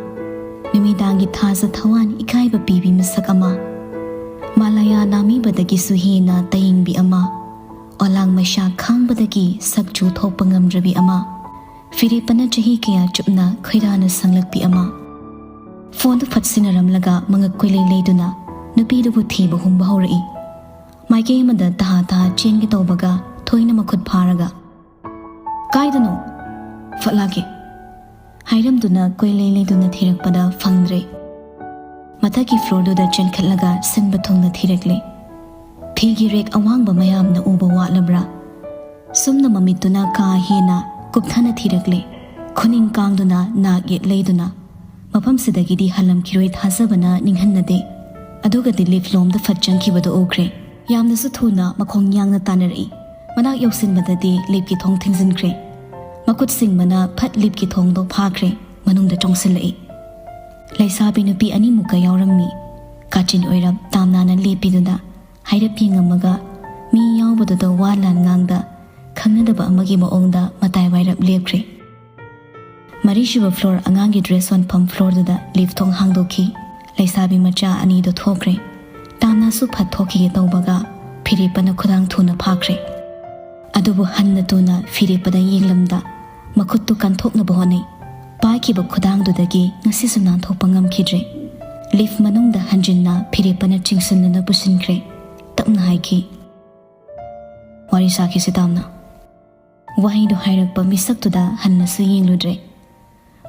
ꯅꯨꯃꯤꯗꯥꯡꯒꯤ ꯊꯥꯖ ꯊꯋꯥꯟ ꯏꯀꯥꯏꯕ ꯄꯤꯕꯤ ꯃꯁꯛ ꯑꯃ, ꯃꯥꯂꯥꯌꯥ ꯅꯥꯃꯤꯕꯗꯒꯤꯁꯨ ꯍꯦꯟꯅ ꯇꯌꯦꯡꯕꯤ ꯑꯃ, ꯑꯣꯂꯥꯡ ꯃꯩꯁꯥ ꯈꯥꯡꯕꯗꯒꯤ ꯁꯛꯆꯨ ꯊꯣꯛꯄ ꯉꯝꯗ꯭ꯔꯕꯤ ꯑꯃ꯫ ꯐꯤꯔꯦꯞꯄꯅ ꯆꯍꯤ ꯀꯌꯥ ꯆꯨꯞꯅ ꯈꯣꯏꯔꯥꯅ ꯁꯪꯂꯛꯄꯤ ꯑꯃ꯫ ꯐꯣꯟꯗꯨ ꯐꯠ ꯁꯤꯟꯅꯔꯝꯂꯒ ꯃꯉꯛ ꯀꯣꯏꯂꯩ ꯂꯩꯗꯨꯅ ꯅꯨꯄꯤꯗꯨꯕꯨ ꯊꯤꯕ ꯍꯨꯝꯕ ꯍꯧꯔꯛꯏ꯫ ꯃꯥꯏꯀꯩ ꯑꯃꯗ ꯇꯍꯥ ꯇꯍꯥ ꯆꯦꯟꯒꯦ ꯇꯧꯕꯒ ꯊꯣꯏꯅ ꯃꯈꯨꯠ ꯐꯥꯔꯒ, "ꯀꯥꯏꯗꯅꯣ? ꯐꯠ ꯂꯥꯛꯀꯦ" ꯍꯥꯏꯔꯝꯗꯨꯅ ꯀꯣꯏꯂꯩ ꯂꯩꯗꯨꯅ ꯊꯤꯔꯛꯄꯗ ꯐꯪꯗ꯭ꯔꯦ꯫ ꯃꯊꯛꯀꯤ ꯐ꯭ꯂꯣꯔꯗꯨꯗ ꯆꯦꯟꯈꯠꯂꯒ ꯁꯤꯟꯕ ꯊꯨꯡꯅ ꯊꯤꯔꯛꯂꯦ꯫ ꯐꯤꯒꯤ ꯔꯦꯛ ꯑꯋꯥꯡꯕ ꯃꯌꯥꯝꯅ ꯎꯕ ꯋꯥꯠꯂꯕ꯭ꯔꯥ? ꯁꯨꯝꯅ ꯃꯃꯤꯠꯇꯨꯅ ꯀꯥ ꯍꯦꯟꯅ ꯀꯨꯞꯊꯅ ꯊꯤꯔꯛꯂꯦ꯫ ꯈꯨꯅꯤꯡ ꯀꯥꯡꯗꯨꯅ ꯅꯥꯛ ꯌꯦꯠ ꯂꯩꯗꯨꯅ ꯃꯐꯝꯁꯤꯗꯒꯤꯗꯤ ꯍꯜꯂꯝꯈꯤꯔꯣꯏ ꯊꯥꯖꯕꯅ ꯅꯤꯡꯍꯟꯅꯗꯦ꯫ ꯑꯗꯨꯒꯗꯤ ꯂꯤꯐ ꯂꯣꯝꯗ ꯐꯠ ꯆꯪꯈꯤꯕꯗꯨ ꯎꯈ꯭ꯔꯦ꯫ ꯌꯥꯝꯅꯁꯨ ꯊꯨꯅ ꯃꯈꯣꯡ ꯌꯥꯡꯅ ꯇꯥꯟꯅꯔꯛꯏ꯫ ꯃꯅꯥꯛ ꯌꯧꯁꯤꯟꯕꯗꯗꯤ ꯂꯤꯐꯀꯤ ꯊꯣꯡ ꯊꯤꯡꯖꯤꯟꯈ꯭ꯔꯦ꯫ ꯃꯈꯨꯠ ꯁꯤꯡꯕꯅ ꯐꯠ ꯂꯤꯐꯀꯤ ꯊꯣꯡꯗꯣ ꯐꯥꯈ꯭ꯔꯦ, ꯃꯅꯨꯡꯗ ꯆꯣꯡꯁꯤꯜꯂꯛꯏ꯫ ꯂꯩꯁꯥꯕꯤ ꯅꯨꯄꯤ ꯑꯅꯤꯃꯨꯛꯀ ꯌꯥꯎꯔꯝꯃꯤ꯫ ꯀꯥꯆꯤꯟ ꯑꯣꯏꯔꯞ ꯇꯥꯝꯅꯥꯅ ꯂꯦꯞꯄꯤꯗꯨꯗ ꯍꯥꯏꯔꯞ ꯌꯦꯡꯉꯝꯃꯒ ꯃꯤ ꯌꯥꯎꯕꯗꯨꯗ ꯋꯥ ꯂꯥꯟ ꯉꯥꯡꯗ ꯈꯪꯅꯗꯕ ꯑꯃꯒꯤ ꯃꯑꯣꯡꯗ ꯃꯇꯥꯏ ꯋꯥꯏꯔꯞ ꯂꯦꯞꯈ꯭ꯔꯦ꯫ ꯃꯔꯤꯁꯨꯕ ꯐ꯭ꯂꯣꯔ ꯑꯉꯥꯡꯒꯤ ꯗ꯭ꯔꯦꯁ ꯌꯣꯟꯐꯝ ꯐ꯭ꯂꯣꯔꯗꯨꯗ ꯂꯤꯐ ꯊꯣꯡ ꯍꯥꯡꯗꯣꯛꯈꯤ꯫ ꯂꯩꯁꯥꯕꯤ ꯃꯆꯥ ꯑꯅꯤꯗꯣ ꯊꯣꯛꯈ꯭ꯔꯦ꯫ ꯇꯥꯝꯅꯥꯁꯨ ꯐꯠ ꯊꯣꯛꯈꯤꯒꯦ ꯇꯧꯕꯒ ꯐꯤꯔꯦꯞꯄꯅ ꯈꯨꯗꯥꯡ ꯊꯨꯅ ꯐꯥꯈ꯭ꯔꯦ꯫ ꯑꯗꯨꯕꯨ ꯍꯟꯅ ꯇꯨꯅ ꯐꯤꯔꯦꯞꯄꯗ ꯌꯦꯡꯂꯝꯗ ꯃꯈꯨꯠꯇꯨ ꯀꯟꯊꯣꯛꯅꯕ ꯍꯣꯠꯅꯩ꯫ ꯄꯥꯏꯈꯤꯕ ꯈꯨꯗꯥꯡꯗꯨꯗꯒꯤ ꯉꯁꯤꯁꯨ ꯅꯥꯟꯊꯣꯛꯄ ꯉꯝꯈꯤꯗ꯭ꯔꯦ꯫ ꯂꯤꯐ ꯃꯅꯨꯡꯗ ꯍꯟꯖꯤꯟꯅ ꯐꯤꯔꯦꯞꯄꯅ ꯆꯤꯡꯁꯤꯟꯗꯨꯅ ꯄꯨꯁꯤꯟꯈ꯭ꯔꯦ꯫ ꯇꯞꯅ ꯍꯥꯏꯈꯤ, "ꯋꯥꯔꯤ ꯁꯥꯈꯤꯁꯤ ꯇꯥꯝꯅ"꯫ ꯋꯥꯍꯩꯗꯨ ꯍꯥꯏꯔꯛꯄ ꯃꯤꯁꯛꯇꯨꯗ ꯍꯟꯅꯁꯨ ꯌꯦꯡꯂꯨꯗ꯭ꯔꯦ꯫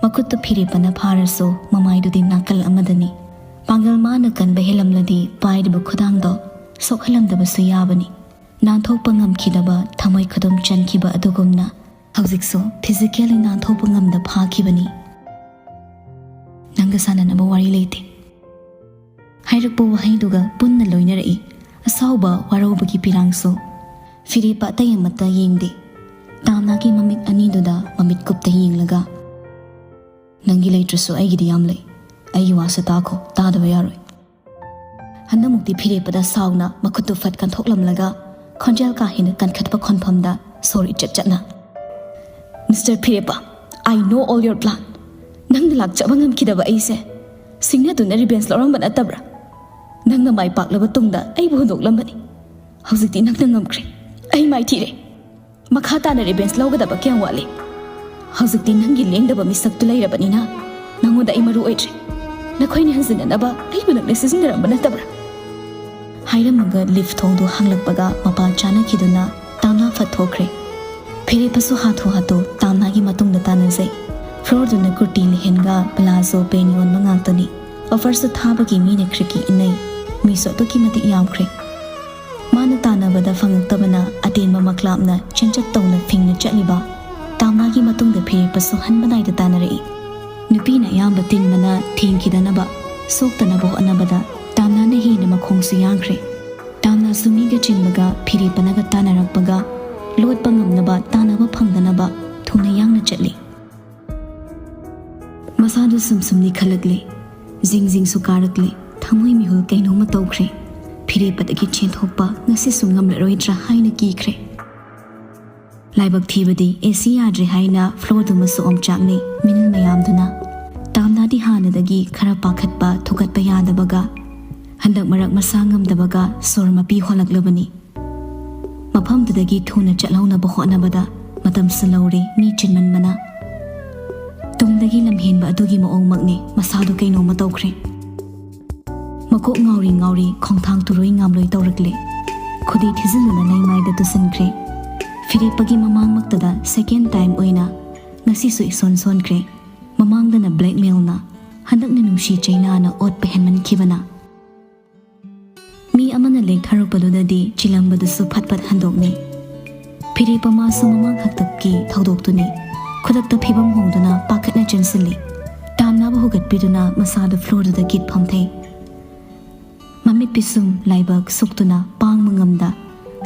ꯃꯈꯨꯠꯇꯨ ꯐꯤꯔꯦꯞꯄꯅ ꯐꯥꯔꯁꯨ ꯃꯃꯥꯏꯗꯨꯗꯤ ꯅꯥꯀꯜ ꯑꯃꯗꯅꯤ꯫ ꯄꯥꯡꯒꯜ ꯃꯥꯅ ꯀꯟꯕ ꯍꯦꯜꯂꯝꯂꯗꯤ ꯄꯥꯏꯔꯤꯕ ꯈꯨꯗꯥꯡꯗꯣ ꯁꯣꯛꯍꯜꯂꯝꯗꯕꯁꯨ ꯌꯥꯕꯅꯤ꯫ ꯅꯥꯟꯊꯣꯛꯄ ꯉꯝꯈꯤꯗꯕ ꯊꯃꯣꯏ ꯈꯨꯗꯨꯝ ꯆꯟꯈꯤꯕ ꯑꯗꯨꯒꯨꯝꯅ ꯍꯧꯖꯤꯛꯁꯨ physically ꯅꯥꯟꯊꯣꯛꯄ ꯉꯝꯗ ꯐꯥꯈꯤꯕꯅꯤ꯫ ꯅꯪꯒ ꯁꯥꯟꯅꯅꯕ ꯋꯥꯔꯤ ꯂꯩꯇꯦ꯫ ꯍꯥꯏꯔꯛꯄ ꯋꯥꯍꯩꯗꯨꯒ ꯄꯨꯟꯅ ꯂꯣꯏꯅꯔꯛꯏ ꯑꯁꯥꯎꯕ ꯋꯥꯔꯧꯕꯒꯤ ꯄꯤꯔꯥꯡꯁꯨ꯫ ꯐꯤꯔꯦꯞꯄ ꯑꯇꯩ ꯑꯃꯠꯇ ꯌꯦꯡꯗꯦ꯫ ꯇꯥꯝꯅꯥꯒꯤ ꯃꯃꯤꯠ ꯑꯅꯤꯗꯨꯗ ꯃꯃꯤꯠ ꯀꯨꯞꯇ ꯌꯦꯡꯂꯒ, "ꯅꯪꯒꯤ ꯂꯩꯇ꯭ꯔꯁꯨ ꯑꯩꯒꯤꯗꯤ ꯌꯥꯝ ꯂꯩ꯫ ꯑꯩꯒꯤ ꯋꯥꯁꯨ ꯇꯥꯈꯣ, ꯇꯥꯗꯕ ꯌꯥꯔꯣꯏ꯫" ꯍꯟꯗꯛꯃꯨꯛꯇꯤ ꯐꯤꯔꯦꯞꯄꯗ ꯁꯥꯎꯅ ꯃꯈꯨꯠꯇꯨ ꯐꯠ ꯀꯟꯊꯣꯛꯂꯝꯂꯒ ꯈꯣꯟꯖꯦꯜ ꯀꯥ ꯍꯦꯟꯅ ꯀꯟꯈꯠꯄ ꯈꯣꯟꯐꯝꯗ ꯁꯣꯔ ꯏꯆꯠ ꯆꯠꯅ, "Mister ꯐꯤꯔꯦꯞꯄ, I know all your plan꯫ ꯅꯪꯅ ꯂꯥꯛꯆꯕ ꯉꯝꯈꯤꯗꯕ ꯑꯩꯁꯦ ꯁꯤꯡꯅꯗꯨꯅ revenge ꯂꯧꯔꯝꯕ ꯅꯠꯇꯕ꯭ꯔꯥ? ꯅꯪꯅ ꯃꯥꯏ ꯄꯥꯛꯂꯕ ꯇꯨꯡꯗ ꯑꯩꯕꯨ ꯍꯨꯟꯗꯣꯛꯂꯝꯕꯅꯤ꯫ ꯍꯧꯖꯤꯛꯇꯤ ꯅꯪꯅ ꯉꯝꯈ꯭ꯔꯦ꯫ ꯑꯩ ꯃꯥꯏꯊꯤꯔꯦ꯫ ꯃꯈꯥ ꯇꯥꯅ revenge ꯂꯧꯒꯗꯕ ꯀꯌꯥꯝ ꯋꯥꯠꯂꯤ? ꯍꯧꯖꯤꯛꯇꯤ ꯅꯪꯒꯤ ꯂꯦꯡꯗꯕ ꯃꯤꯁꯛꯇꯨ ꯂꯩꯔꯕꯅꯤꯅ ꯅꯉꯣꯟꯗ ꯑꯩ ꯃꯔꯨ ꯑꯣꯏꯗ꯭ꯔꯦ꯫ ꯅꯈꯣꯏꯅꯤ ꯍꯟꯖꯤꯟꯅꯅꯕ ꯑꯩꯕꯨ ꯅꯪꯅ ꯁꯤꯖꯤꯟꯅꯔꯝꯕ ꯅꯠꯇꯕ꯭ꯔꯥ?" ꯍꯥꯏꯔꯝꯃꯒ lift ꯊꯣꯡꯗꯨ ꯍꯥꯡꯂꯛꯄꯒ ꯃꯄꯥ ꯆꯥꯅꯈꯤꯗꯨꯅ ꯇꯥꯝꯅꯥ ꯐꯠ ꯊꯣꯛꯈ꯭ꯔꯦ꯫ ꯐꯤꯔꯦꯞꯄꯁꯨ ꯍꯥꯊꯨ ꯍꯥꯊꯨ ꯇꯥꯝꯅꯥꯒꯤ ꯃꯇꯨꯡꯗ ꯇꯥꯟꯅꯖꯩ꯫ Floorꯗꯨꯅ ꯀꯨꯔꯇꯤ ꯂꯤꯍꯦꯟꯒ ꯄꯂꯥꯖꯣ ꯄꯦꯟ ꯌꯣꯟꯕ ꯉꯥꯛꯇꯅꯤ꯫ Offerꯁꯨ ꯊꯥꯕꯒꯤ ꯃꯤꯅ ꯈ꯭ꯔꯤꯛꯀꯤ ꯏꯟꯅꯩ꯫ ꯃꯤꯁꯨ ꯑꯗꯨꯛꯀꯤ ꯃꯇꯤꯛ ꯌꯥꯝꯈ꯭ꯔꯦ꯫ ꯃꯥꯅ ꯇꯥꯟꯅꯕꯗ ꯐꯪꯉꯛꯇꯕꯅ ꯑꯇꯦꯟꯕ ꯃꯀ꯭ꯂꯥꯞꯅ ꯆꯦꯟꯆꯠ ꯇꯧꯅ ꯐꯤꯡꯅ ꯆꯠꯂꯤꯕ ꯇꯥꯝꯅꯥꯒꯤ ꯃꯇꯨꯡꯗ ꯐꯤꯔꯦꯞꯄꯁꯨ ꯍꯟꯕ ꯅꯥꯏꯗ ꯇꯥꯟꯅꯔꯛꯏ꯫ ꯅꯨꯄꯤꯅ ꯑꯌꯥꯝꯕ ꯇꯤꯟꯕꯅ ꯊꯦꯡꯈꯤꯗꯅꯕ, ꯁꯣꯛꯇꯅꯕ ꯍꯣꯠꯅꯕꯗ ꯇꯥꯝꯅꯥꯅ ꯍꯦꯟꯅ ꯃꯈꯣꯡꯁꯨ ꯌꯥꯡꯈ꯭ꯔꯦ꯫ ꯇꯥꯝꯅꯥꯁꯨ ꯃꯤꯒ ꯆꯤꯟꯕꯒ ꯐꯤꯔꯦꯞꯄꯅꯒ ꯇꯥꯟꯅꯔꯛꯄꯒ ꯂꯣꯠꯄ ꯉꯝꯅꯕ, ꯇꯥꯟꯅꯕ ꯐꯪꯗꯅꯕ ꯊꯨꯅ ꯌꯥꯡꯅ ꯆꯠꯂꯤ꯫ ꯃꯁꯥꯗꯨ ꯁꯨꯝ ꯁꯨꯝ ꯂꯤꯈꯠꯂꯛꯂꯦ꯫ ꯖꯤꯡ ꯖꯤꯡꯁꯨ ꯀꯥꯔꯛꯂꯦ꯫ ꯊꯃꯣꯏ ꯃꯤꯍꯨꯜ ꯀꯩꯅꯣꯝꯃ ꯇꯧꯈ꯭ꯔꯦ꯫ ꯐꯤꯔꯦꯞꯄꯗꯒꯤ ꯆꯦꯟꯊꯣꯛꯄ ꯉꯁꯤꯁꯨ ꯉꯝꯂꯔꯣꯏꯗ꯭ꯔꯥ ꯍꯥꯏꯅ ꯀꯤꯈ꯭ꯔꯦ꯫ ꯂꯥꯏꯕꯛ ꯊꯤꯕꯗꯤ AC ꯌꯥꯗ꯭ꯔꯦ ꯍꯥꯏꯅ floorꯗꯨꯃꯁꯨ ꯑꯣꯝꯆꯥꯛꯅꯩ ꯃꯤꯅꯤꯜ ꯃꯌꯥꯝꯗꯨꯅ꯫ ꯇꯥꯝꯅꯥꯗꯤ ꯍꯥꯟꯅꯗꯒꯤ ꯈꯔ ꯄꯥꯈꯠꯄ, ꯊꯨꯀꯠꯄ ꯌꯥꯗꯕꯒ, ꯍꯟꯗꯛ ꯃꯔꯛ ꯃꯁꯥ ꯉꯝꯗꯕꯒ ꯁꯣꯔ ꯃꯄꯤ ꯍꯣꯜꯂꯛꯂꯕꯅꯤ꯫ ꯃꯐꯝꯗꯨꯗꯒꯤ ꯊꯨꯅ ꯆꯠꯍꯧꯅꯕ ꯍꯣꯠꯅꯕꯗ ꯃꯇꯝꯁꯨ ꯂꯧꯔꯦ, ꯃꯤ ꯆꯤꯟꯃꯟꯕꯅ꯫ ꯇꯨꯡꯗꯒꯤ ꯂꯝꯍꯦꯟꯕ ꯑꯗꯨꯒꯤ ꯃꯑꯣꯡꯃꯛꯅꯤ, ꯃꯁꯥꯗꯨ ꯀꯩꯅꯣꯝꯃ ꯇꯧꯈ꯭ꯔꯦ꯫ ꯃꯀꯣꯛ ꯉꯥꯎꯔꯤ ꯉꯥꯎꯔꯤ, ꯈꯣꯡꯊꯥꯡ ꯇꯨꯔꯣꯏ ꯉꯥꯝꯂꯣꯏ ꯇꯧꯔꯛꯂꯦ꯫ ꯈꯨꯗꯤ ꯊꯤꯖꯤꯟꯗꯨꯅ ꯂꯩꯃꯥꯏꯗ ꯇꯨꯁꯤꯟꯈ꯭ꯔꯦ꯫ ꯐꯤꯔꯦꯞꯄꯒꯤ ꯃꯃꯥꯡꯃꯛꯇꯗ second time ꯑꯣꯏꯅ ꯉꯁꯤꯁꯨ ꯏꯁꯣꯟ ꯁꯣꯟꯈ꯭ꯔꯦ꯫ ꯃꯃꯥꯡꯗꯅ blackmailꯅ, ꯍꯟꯗꯛꯅ ꯅꯨꯡꯁꯤ ꯆꯩꯅꯥꯅ ꯑꯣꯠꯄ ꯍꯦꯟꯃꯟꯈꯤꯕꯅ꯫ ꯃꯤ ꯑꯃꯅ ꯂꯦꯛꯊꯔꯛꯄꯗꯨꯗꯗꯤ ꯆꯤꯜꯂꯝꯕꯗꯨꯁꯨ ꯐꯠ ꯐꯠ ꯍꯟꯗꯣꯛꯅꯩ꯫ ꯐꯤꯔꯦꯞ ꯑꯃꯁꯨ ꯃꯃꯥꯡ ꯍꯥꯛꯇꯛꯀꯤ ꯊꯧꯗꯣꯛꯇꯨꯅꯤ꯫ ꯈꯨꯗꯛꯇ ꯐꯤꯕꯝ ꯍꯣꯡꯗꯨꯅ ꯄꯥꯈꯠꯅ ꯆꯦꯟꯁꯤꯜꯂꯤ꯫ ꯇꯥꯝꯅꯥꯕꯨ ꯍꯨꯒꯠꯄꯤꯗꯨꯅ ꯃꯁꯥꯗꯨ ꯐ꯭ꯂꯣꯔꯗꯨꯗ ꯒꯤꯠ ꯐꯝꯊꯩ꯫ ꯃꯃꯤꯠ ꯄꯤꯁꯨꯝ ꯂꯥꯏꯕꯛ ꯁꯨꯛꯇꯨꯅ ꯄꯥꯡꯕ ꯉꯝꯗ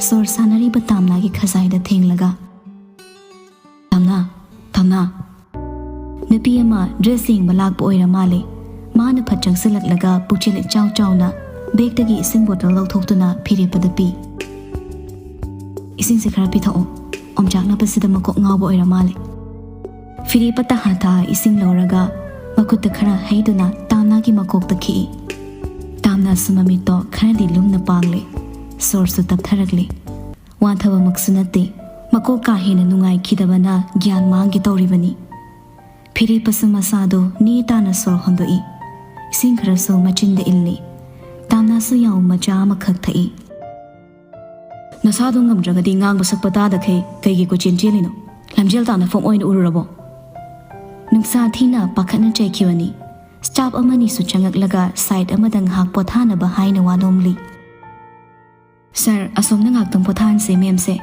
ꯁꯣꯔ ꯁꯥꯟꯅꯔꯤꯕ ꯇꯥꯝꯅꯥꯒꯤ ꯈꯖꯥꯏꯗ ꯊꯦꯡꯂꯒ, "ꯇꯥꯝꯅꯥ, ꯇꯥꯝꯅꯥ!" ꯅꯨꯄꯤ ꯑꯃ ꯗ꯭ꯔꯦꯁ ꯌꯦꯡꯕ ꯂꯥꯛꯄ ꯑꯣꯏꯔ ꯃꯥꯜꯂꯦ꯫ ꯃꯥꯅ ꯐꯠ ꯆꯪꯁꯤꯜꯂꯛꯂꯒ ꯄꯨꯛꯆꯦꯜ ꯏꯆꯥꯎ ꯆꯥꯎꯅ ꯕꯦꯒꯇꯒꯤ ꯏꯁꯤꯡ ꯕꯣꯇꯜ ꯂꯧꯊꯣꯛꯇꯨꯅ ꯐꯤꯔꯦꯞꯄꯗ ꯄꯤ꯫ "ꯏꯁꯤꯡꯁꯦ ꯈꯔ ꯄꯤꯊꯛꯑꯣ, ꯑꯣꯝꯆꯥꯛꯅꯕꯁꯤꯗ ꯃꯀꯣꯛ ꯉꯥꯎꯕ ꯑꯣꯏꯔ ꯃꯥꯜꯂꯦ꯫" ꯐꯤꯔꯦꯞꯄ ꯇꯍꯥ ꯇꯍꯥ ꯏꯁꯤꯡ ꯂꯧꯔꯒ ꯃꯈꯨꯠꯇ ꯈꯔ ꯍꯩꯗꯨꯅ ꯇꯥꯝꯅꯥꯒꯤ ꯃꯀꯣꯛꯇ ꯈꯤꯛꯏ꯫ ꯇꯥꯝꯅꯥꯁꯨ ꯃꯃꯤꯠꯇꯣ ꯈꯔꯗꯤ ꯂꯨꯝꯅ ꯄꯥꯡꯂꯦ, ꯁꯣꯔꯁꯨ ꯇꯞꯊꯔꯛꯂꯦ꯫ ꯋꯥꯊꯕꯃꯛꯁꯨ ꯅꯠꯇꯦ, ꯃꯀꯣꯛ ꯀꯥ ꯍꯦꯟꯅ ꯅꯨꯡꯉꯥꯏꯈꯤꯗꯕꯅ ꯒ꯭ꯌꯥꯟ ꯃꯥꯡꯒꯦ ꯇꯧꯔꯤꯕꯅꯤ꯫ ꯐꯤꯔꯦꯞꯄꯁꯨ ꯃꯁꯥꯗꯣ ꯅꯦ ꯇꯥꯅ ꯁꯣꯔ ꯍꯣꯟꯗꯣꯛꯏ꯫ ꯏꯁꯤꯡ ꯈꯔꯁꯨ ꯃꯆꯤꯟꯗ ꯏꯜꯂꯤ꯫ ꯇꯥꯝꯅꯥꯁꯨ ꯌꯥꯎ ꯃꯆꯥ ꯑꯃꯈꯛ ꯊꯛꯏ꯫ "ꯅꯁꯥꯗꯣ ꯉꯝꯗ꯭ꯔꯒꯗꯤ ꯉꯥꯡꯕ ꯁꯛꯄ ꯇꯥꯗꯈꯩ ꯀꯩꯒꯤ ꯀꯣꯏꯆꯦꯟ ꯆꯦꯜꯂꯤꯅꯣ? ꯂꯝꯖꯦꯜ ꯇꯥꯟꯅꯐꯝ ꯑꯣꯏꯅ ꯎꯔꯨꯔꯕꯣ?" ꯅꯨꯡꯁꯥ ꯊꯤꯅ ꯄꯥꯈꯠꯅ ꯆꯩꯈꯤꯕꯅꯤ꯫ ꯁ꯭ꯇꯥꯐ ꯑꯃꯅꯤꯁꯨ ꯆꯪꯉꯛꯂꯒ ꯁꯥꯏꯠ ꯑꯃꯗ ꯉꯥꯏꯍꯥꯛ ꯄꯣꯊꯥꯅꯕ ꯍꯥꯏꯅ ꯋꯥ ꯅꯣꯝꯂꯤ꯫ "ꯁꯥꯔ, ꯑꯁꯣꯝꯗ ꯉꯥꯏꯍꯥꯛꯇꯪ ꯄꯣꯊꯥꯍꯟꯁꯦ ꯃꯦꯝꯁꯦ꯫"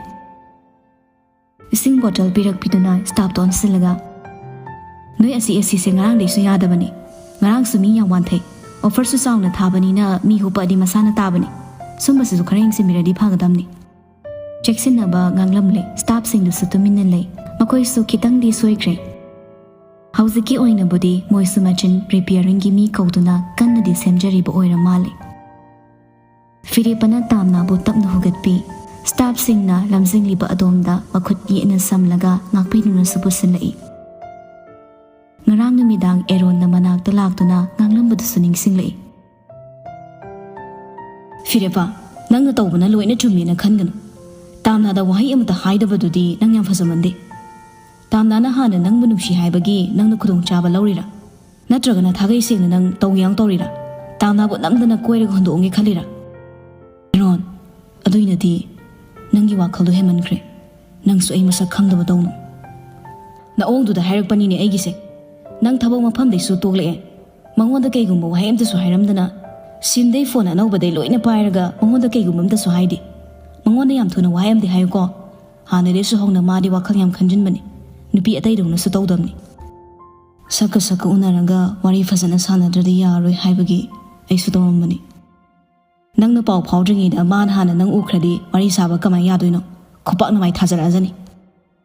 ꯏꯁꯤꯡ ꯕꯣꯇꯜ ꯄꯤꯔꯛꯄꯤꯗꯨꯅ ꯁ꯭ꯇꯥꯐꯇ ꯑꯣꯟꯁꯤꯜꯂꯒ, "ꯅꯣꯏ ꯑꯁꯤ ꯑꯦꯁꯤꯁꯦ ꯉꯔꯥꯡꯗꯩꯁꯨ ꯌꯥꯗꯕꯅꯤ꯫ ꯉꯔꯥꯡꯁꯨ ꯃꯤ ꯌꯥꯝ ꯋꯥꯟꯊꯩ꯫ ꯑꯣꯐꯔꯁꯨ ꯆꯥꯎꯅ ꯊꯥꯕꯅꯤꯅ ꯃꯤ ꯍꯨꯞꯄꯛꯑꯗꯤ ꯃꯁꯥꯅ ꯇꯥꯕꯅꯤ꯫ ꯁꯨꯝꯕꯁꯤꯁꯨ ꯈꯔ ꯌꯦꯡꯁꯤꯟꯕꯤꯔꯗꯤ ꯐꯒꯗꯕꯅꯤ꯫" ꯆꯦꯛꯁꯤꯟꯅꯕ ꯉꯥꯡꯂꯝꯂꯦ꯫ ꯁ꯭ꯇꯥꯐꯁꯤꯡꯗꯨꯁꯨ ꯇꯨꯃꯤꯟꯅ ꯂꯩ꯫ ꯃꯈꯣꯏꯁꯨ ꯈꯤꯇꯪꯗꯤ ꯁꯣꯏꯈ꯭ꯔꯦ꯫ ꯍꯧꯖꯤꯛꯀꯤ ꯑꯣꯏꯅꯕꯨꯗꯤ ꯃꯣꯏꯁꯨ ꯃꯦꯆꯤꯟ ꯔꯤꯄꯤꯌꯥꯔꯤꯡꯒꯤ ꯃꯤ ꯀꯧꯗꯨꯅ ꯀꯟꯅꯗꯤ ꯁꯦꯝꯖꯔꯤꯕ ꯑꯣꯏꯔ ꯃꯥꯜꯂꯦ꯫ ꯐꯤꯔꯦꯞꯄꯅ ꯇꯥꯝꯅꯥꯕꯨ ꯇꯞꯅ ꯍꯨꯒꯠꯄꯤ꯫ ꯁ꯭ꯇꯥꯐꯁꯤꯡꯅ ꯂꯝꯖꯤꯡꯂꯤꯕ ꯑꯗꯣꯝꯗ ꯃꯈꯨꯠ ꯌꯦꯠꯅ ꯁꯝꯂꯒ ꯉꯥꯛꯄꯤꯗꯨꯅꯁꯨ ꯄꯨꯁꯤꯜꯂꯛꯏ꯫ ꯉꯔꯥꯡ ꯅꯨꯃꯤꯗꯥꯡ ꯑꯦꯔꯣꯟꯅ ꯃꯅꯥꯛꯇ ꯂꯥꯛꯇꯨꯅ ꯉꯥꯡꯂꯝꯕꯗꯨꯁꯨ ꯅꯤꯡꯁꯤꯡꯂꯛꯏ꯫ "ꯐꯤꯔꯦꯞꯄ, ꯅꯪꯅ ꯇꯧꯕꯅ ꯂꯣꯏꯅ ꯆꯨꯝꯃꯦꯅ ꯈꯟꯒꯅꯨ꯫ ꯇꯥꯝꯅꯥꯗ ꯋꯥꯍꯩ ꯑꯃꯇ ꯍꯥꯏꯗꯕꯗꯨꯗꯤ ꯅꯪ ꯌꯥꯝ ꯐꯖꯃꯟꯗꯦ꯫ ꯇꯥꯝꯅꯥꯅ ꯍꯥꯟꯅ ꯅꯪꯕꯨ ꯅꯨꯡꯁꯤ ꯍꯥꯏꯕꯒꯤ ꯅꯪꯅ ꯈꯨꯗꯣꯡꯆꯥꯕ ꯂꯧꯔꯤꯔꯥ? ꯅꯠꯇ꯭ꯔꯒꯅ ꯊꯥꯒꯩ ꯁꯦꯡꯅ ꯅꯪ ꯇꯧꯒꯦ ꯌꯥꯎ ꯇꯧꯔꯤꯔꯥ? ꯇꯥꯝꯅꯥꯕꯨ ꯅꯝꯗꯅ ꯀꯣꯏꯔꯒ ꯍꯨꯟꯗꯣꯛꯑꯝꯒꯦ ꯈꯜꯂꯤꯔꯥ?" "ꯑꯦꯔꯣꯟ, ꯑꯗꯨꯏꯅꯗꯤ ꯅꯪꯒꯤ ꯋꯥꯈꯜꯗꯣ ꯍꯦꯟꯃꯟꯈ꯭ꯔꯦ꯫ ꯅꯪꯁꯨ ꯑꯩ ꯃꯁꯛ ꯈꯪꯗꯕ ꯇꯧꯅꯨ꯫ ꯅꯑꯣꯡꯗꯨꯗ ꯍꯥꯏꯔꯛꯄꯅꯤꯅꯦ ꯑꯩꯒꯤꯁꯦ꯫ ꯅꯪ ꯊꯕꯛ ꯃꯐꯝꯗꯩꯁꯨ ꯇꯣꯛꯂꯛꯑꯦ꯫ ꯃꯉꯣꯟꯗ ꯀꯩꯒꯨꯝꯕ ꯋꯥꯍꯩ ꯑꯝꯇꯁꯨ ꯍꯥꯏꯔꯝꯗꯅ ꯁꯤꯝꯗꯩ ꯐꯣꯟ ꯑꯅꯧꯕꯗꯩ ꯂꯣꯏꯅ ꯄꯥꯏꯔꯒ ꯃꯉꯣꯟꯗ ꯀꯩꯒꯨꯝꯕ ꯑꯝꯇꯁꯨ ꯍꯥꯏꯗꯦ꯫ ꯃꯉꯣꯟꯗ ꯌꯥꯝ ꯊꯨꯅ ꯋꯥꯍꯩ ꯑꯝꯗꯤ ꯍꯥꯏꯌꯨꯀꯣ꯫ ꯍꯥꯟꯅꯗꯩꯁꯨ ꯍꯧꯅ ꯃꯥꯗꯤ ꯋꯥꯈꯜ ꯌꯥꯝ ꯈꯟꯖꯤꯟꯕꯅꯤ꯫ ꯅꯨꯄꯤ ꯑꯇꯩꯗꯧꯅꯁꯨ ꯇꯧꯗꯕꯅꯤ꯫ ꯁꯛꯀ ꯁꯛꯀ ꯎꯅꯔꯒ ꯋꯥꯔꯤ ꯐꯖꯅ ꯁꯥꯟꯅꯗ꯭ꯔꯗꯤ ꯌꯥꯔꯣꯏ ꯍꯥꯏꯕꯒꯤ ꯑꯩꯁꯨ ꯇꯧꯔꯝꯕꯅꯤ꯫ ꯅꯪꯅ ꯄꯥꯎ ꯐꯥꯎꯗ꯭ꯔꯤꯉꯩꯗ ꯃꯥꯅ ꯍꯥꯟꯅ ꯅꯪ ꯎꯈ꯭ꯔꯗꯤ ꯋꯥꯔꯤ ꯁꯥꯕ ꯀꯃꯥꯏꯅ ꯌꯥꯗꯣꯏꯅꯣ? ꯈꯨꯄꯥꯛꯅ ꯃꯥꯏ ꯊꯥꯖꯔꯛꯑꯖꯅꯤ꯫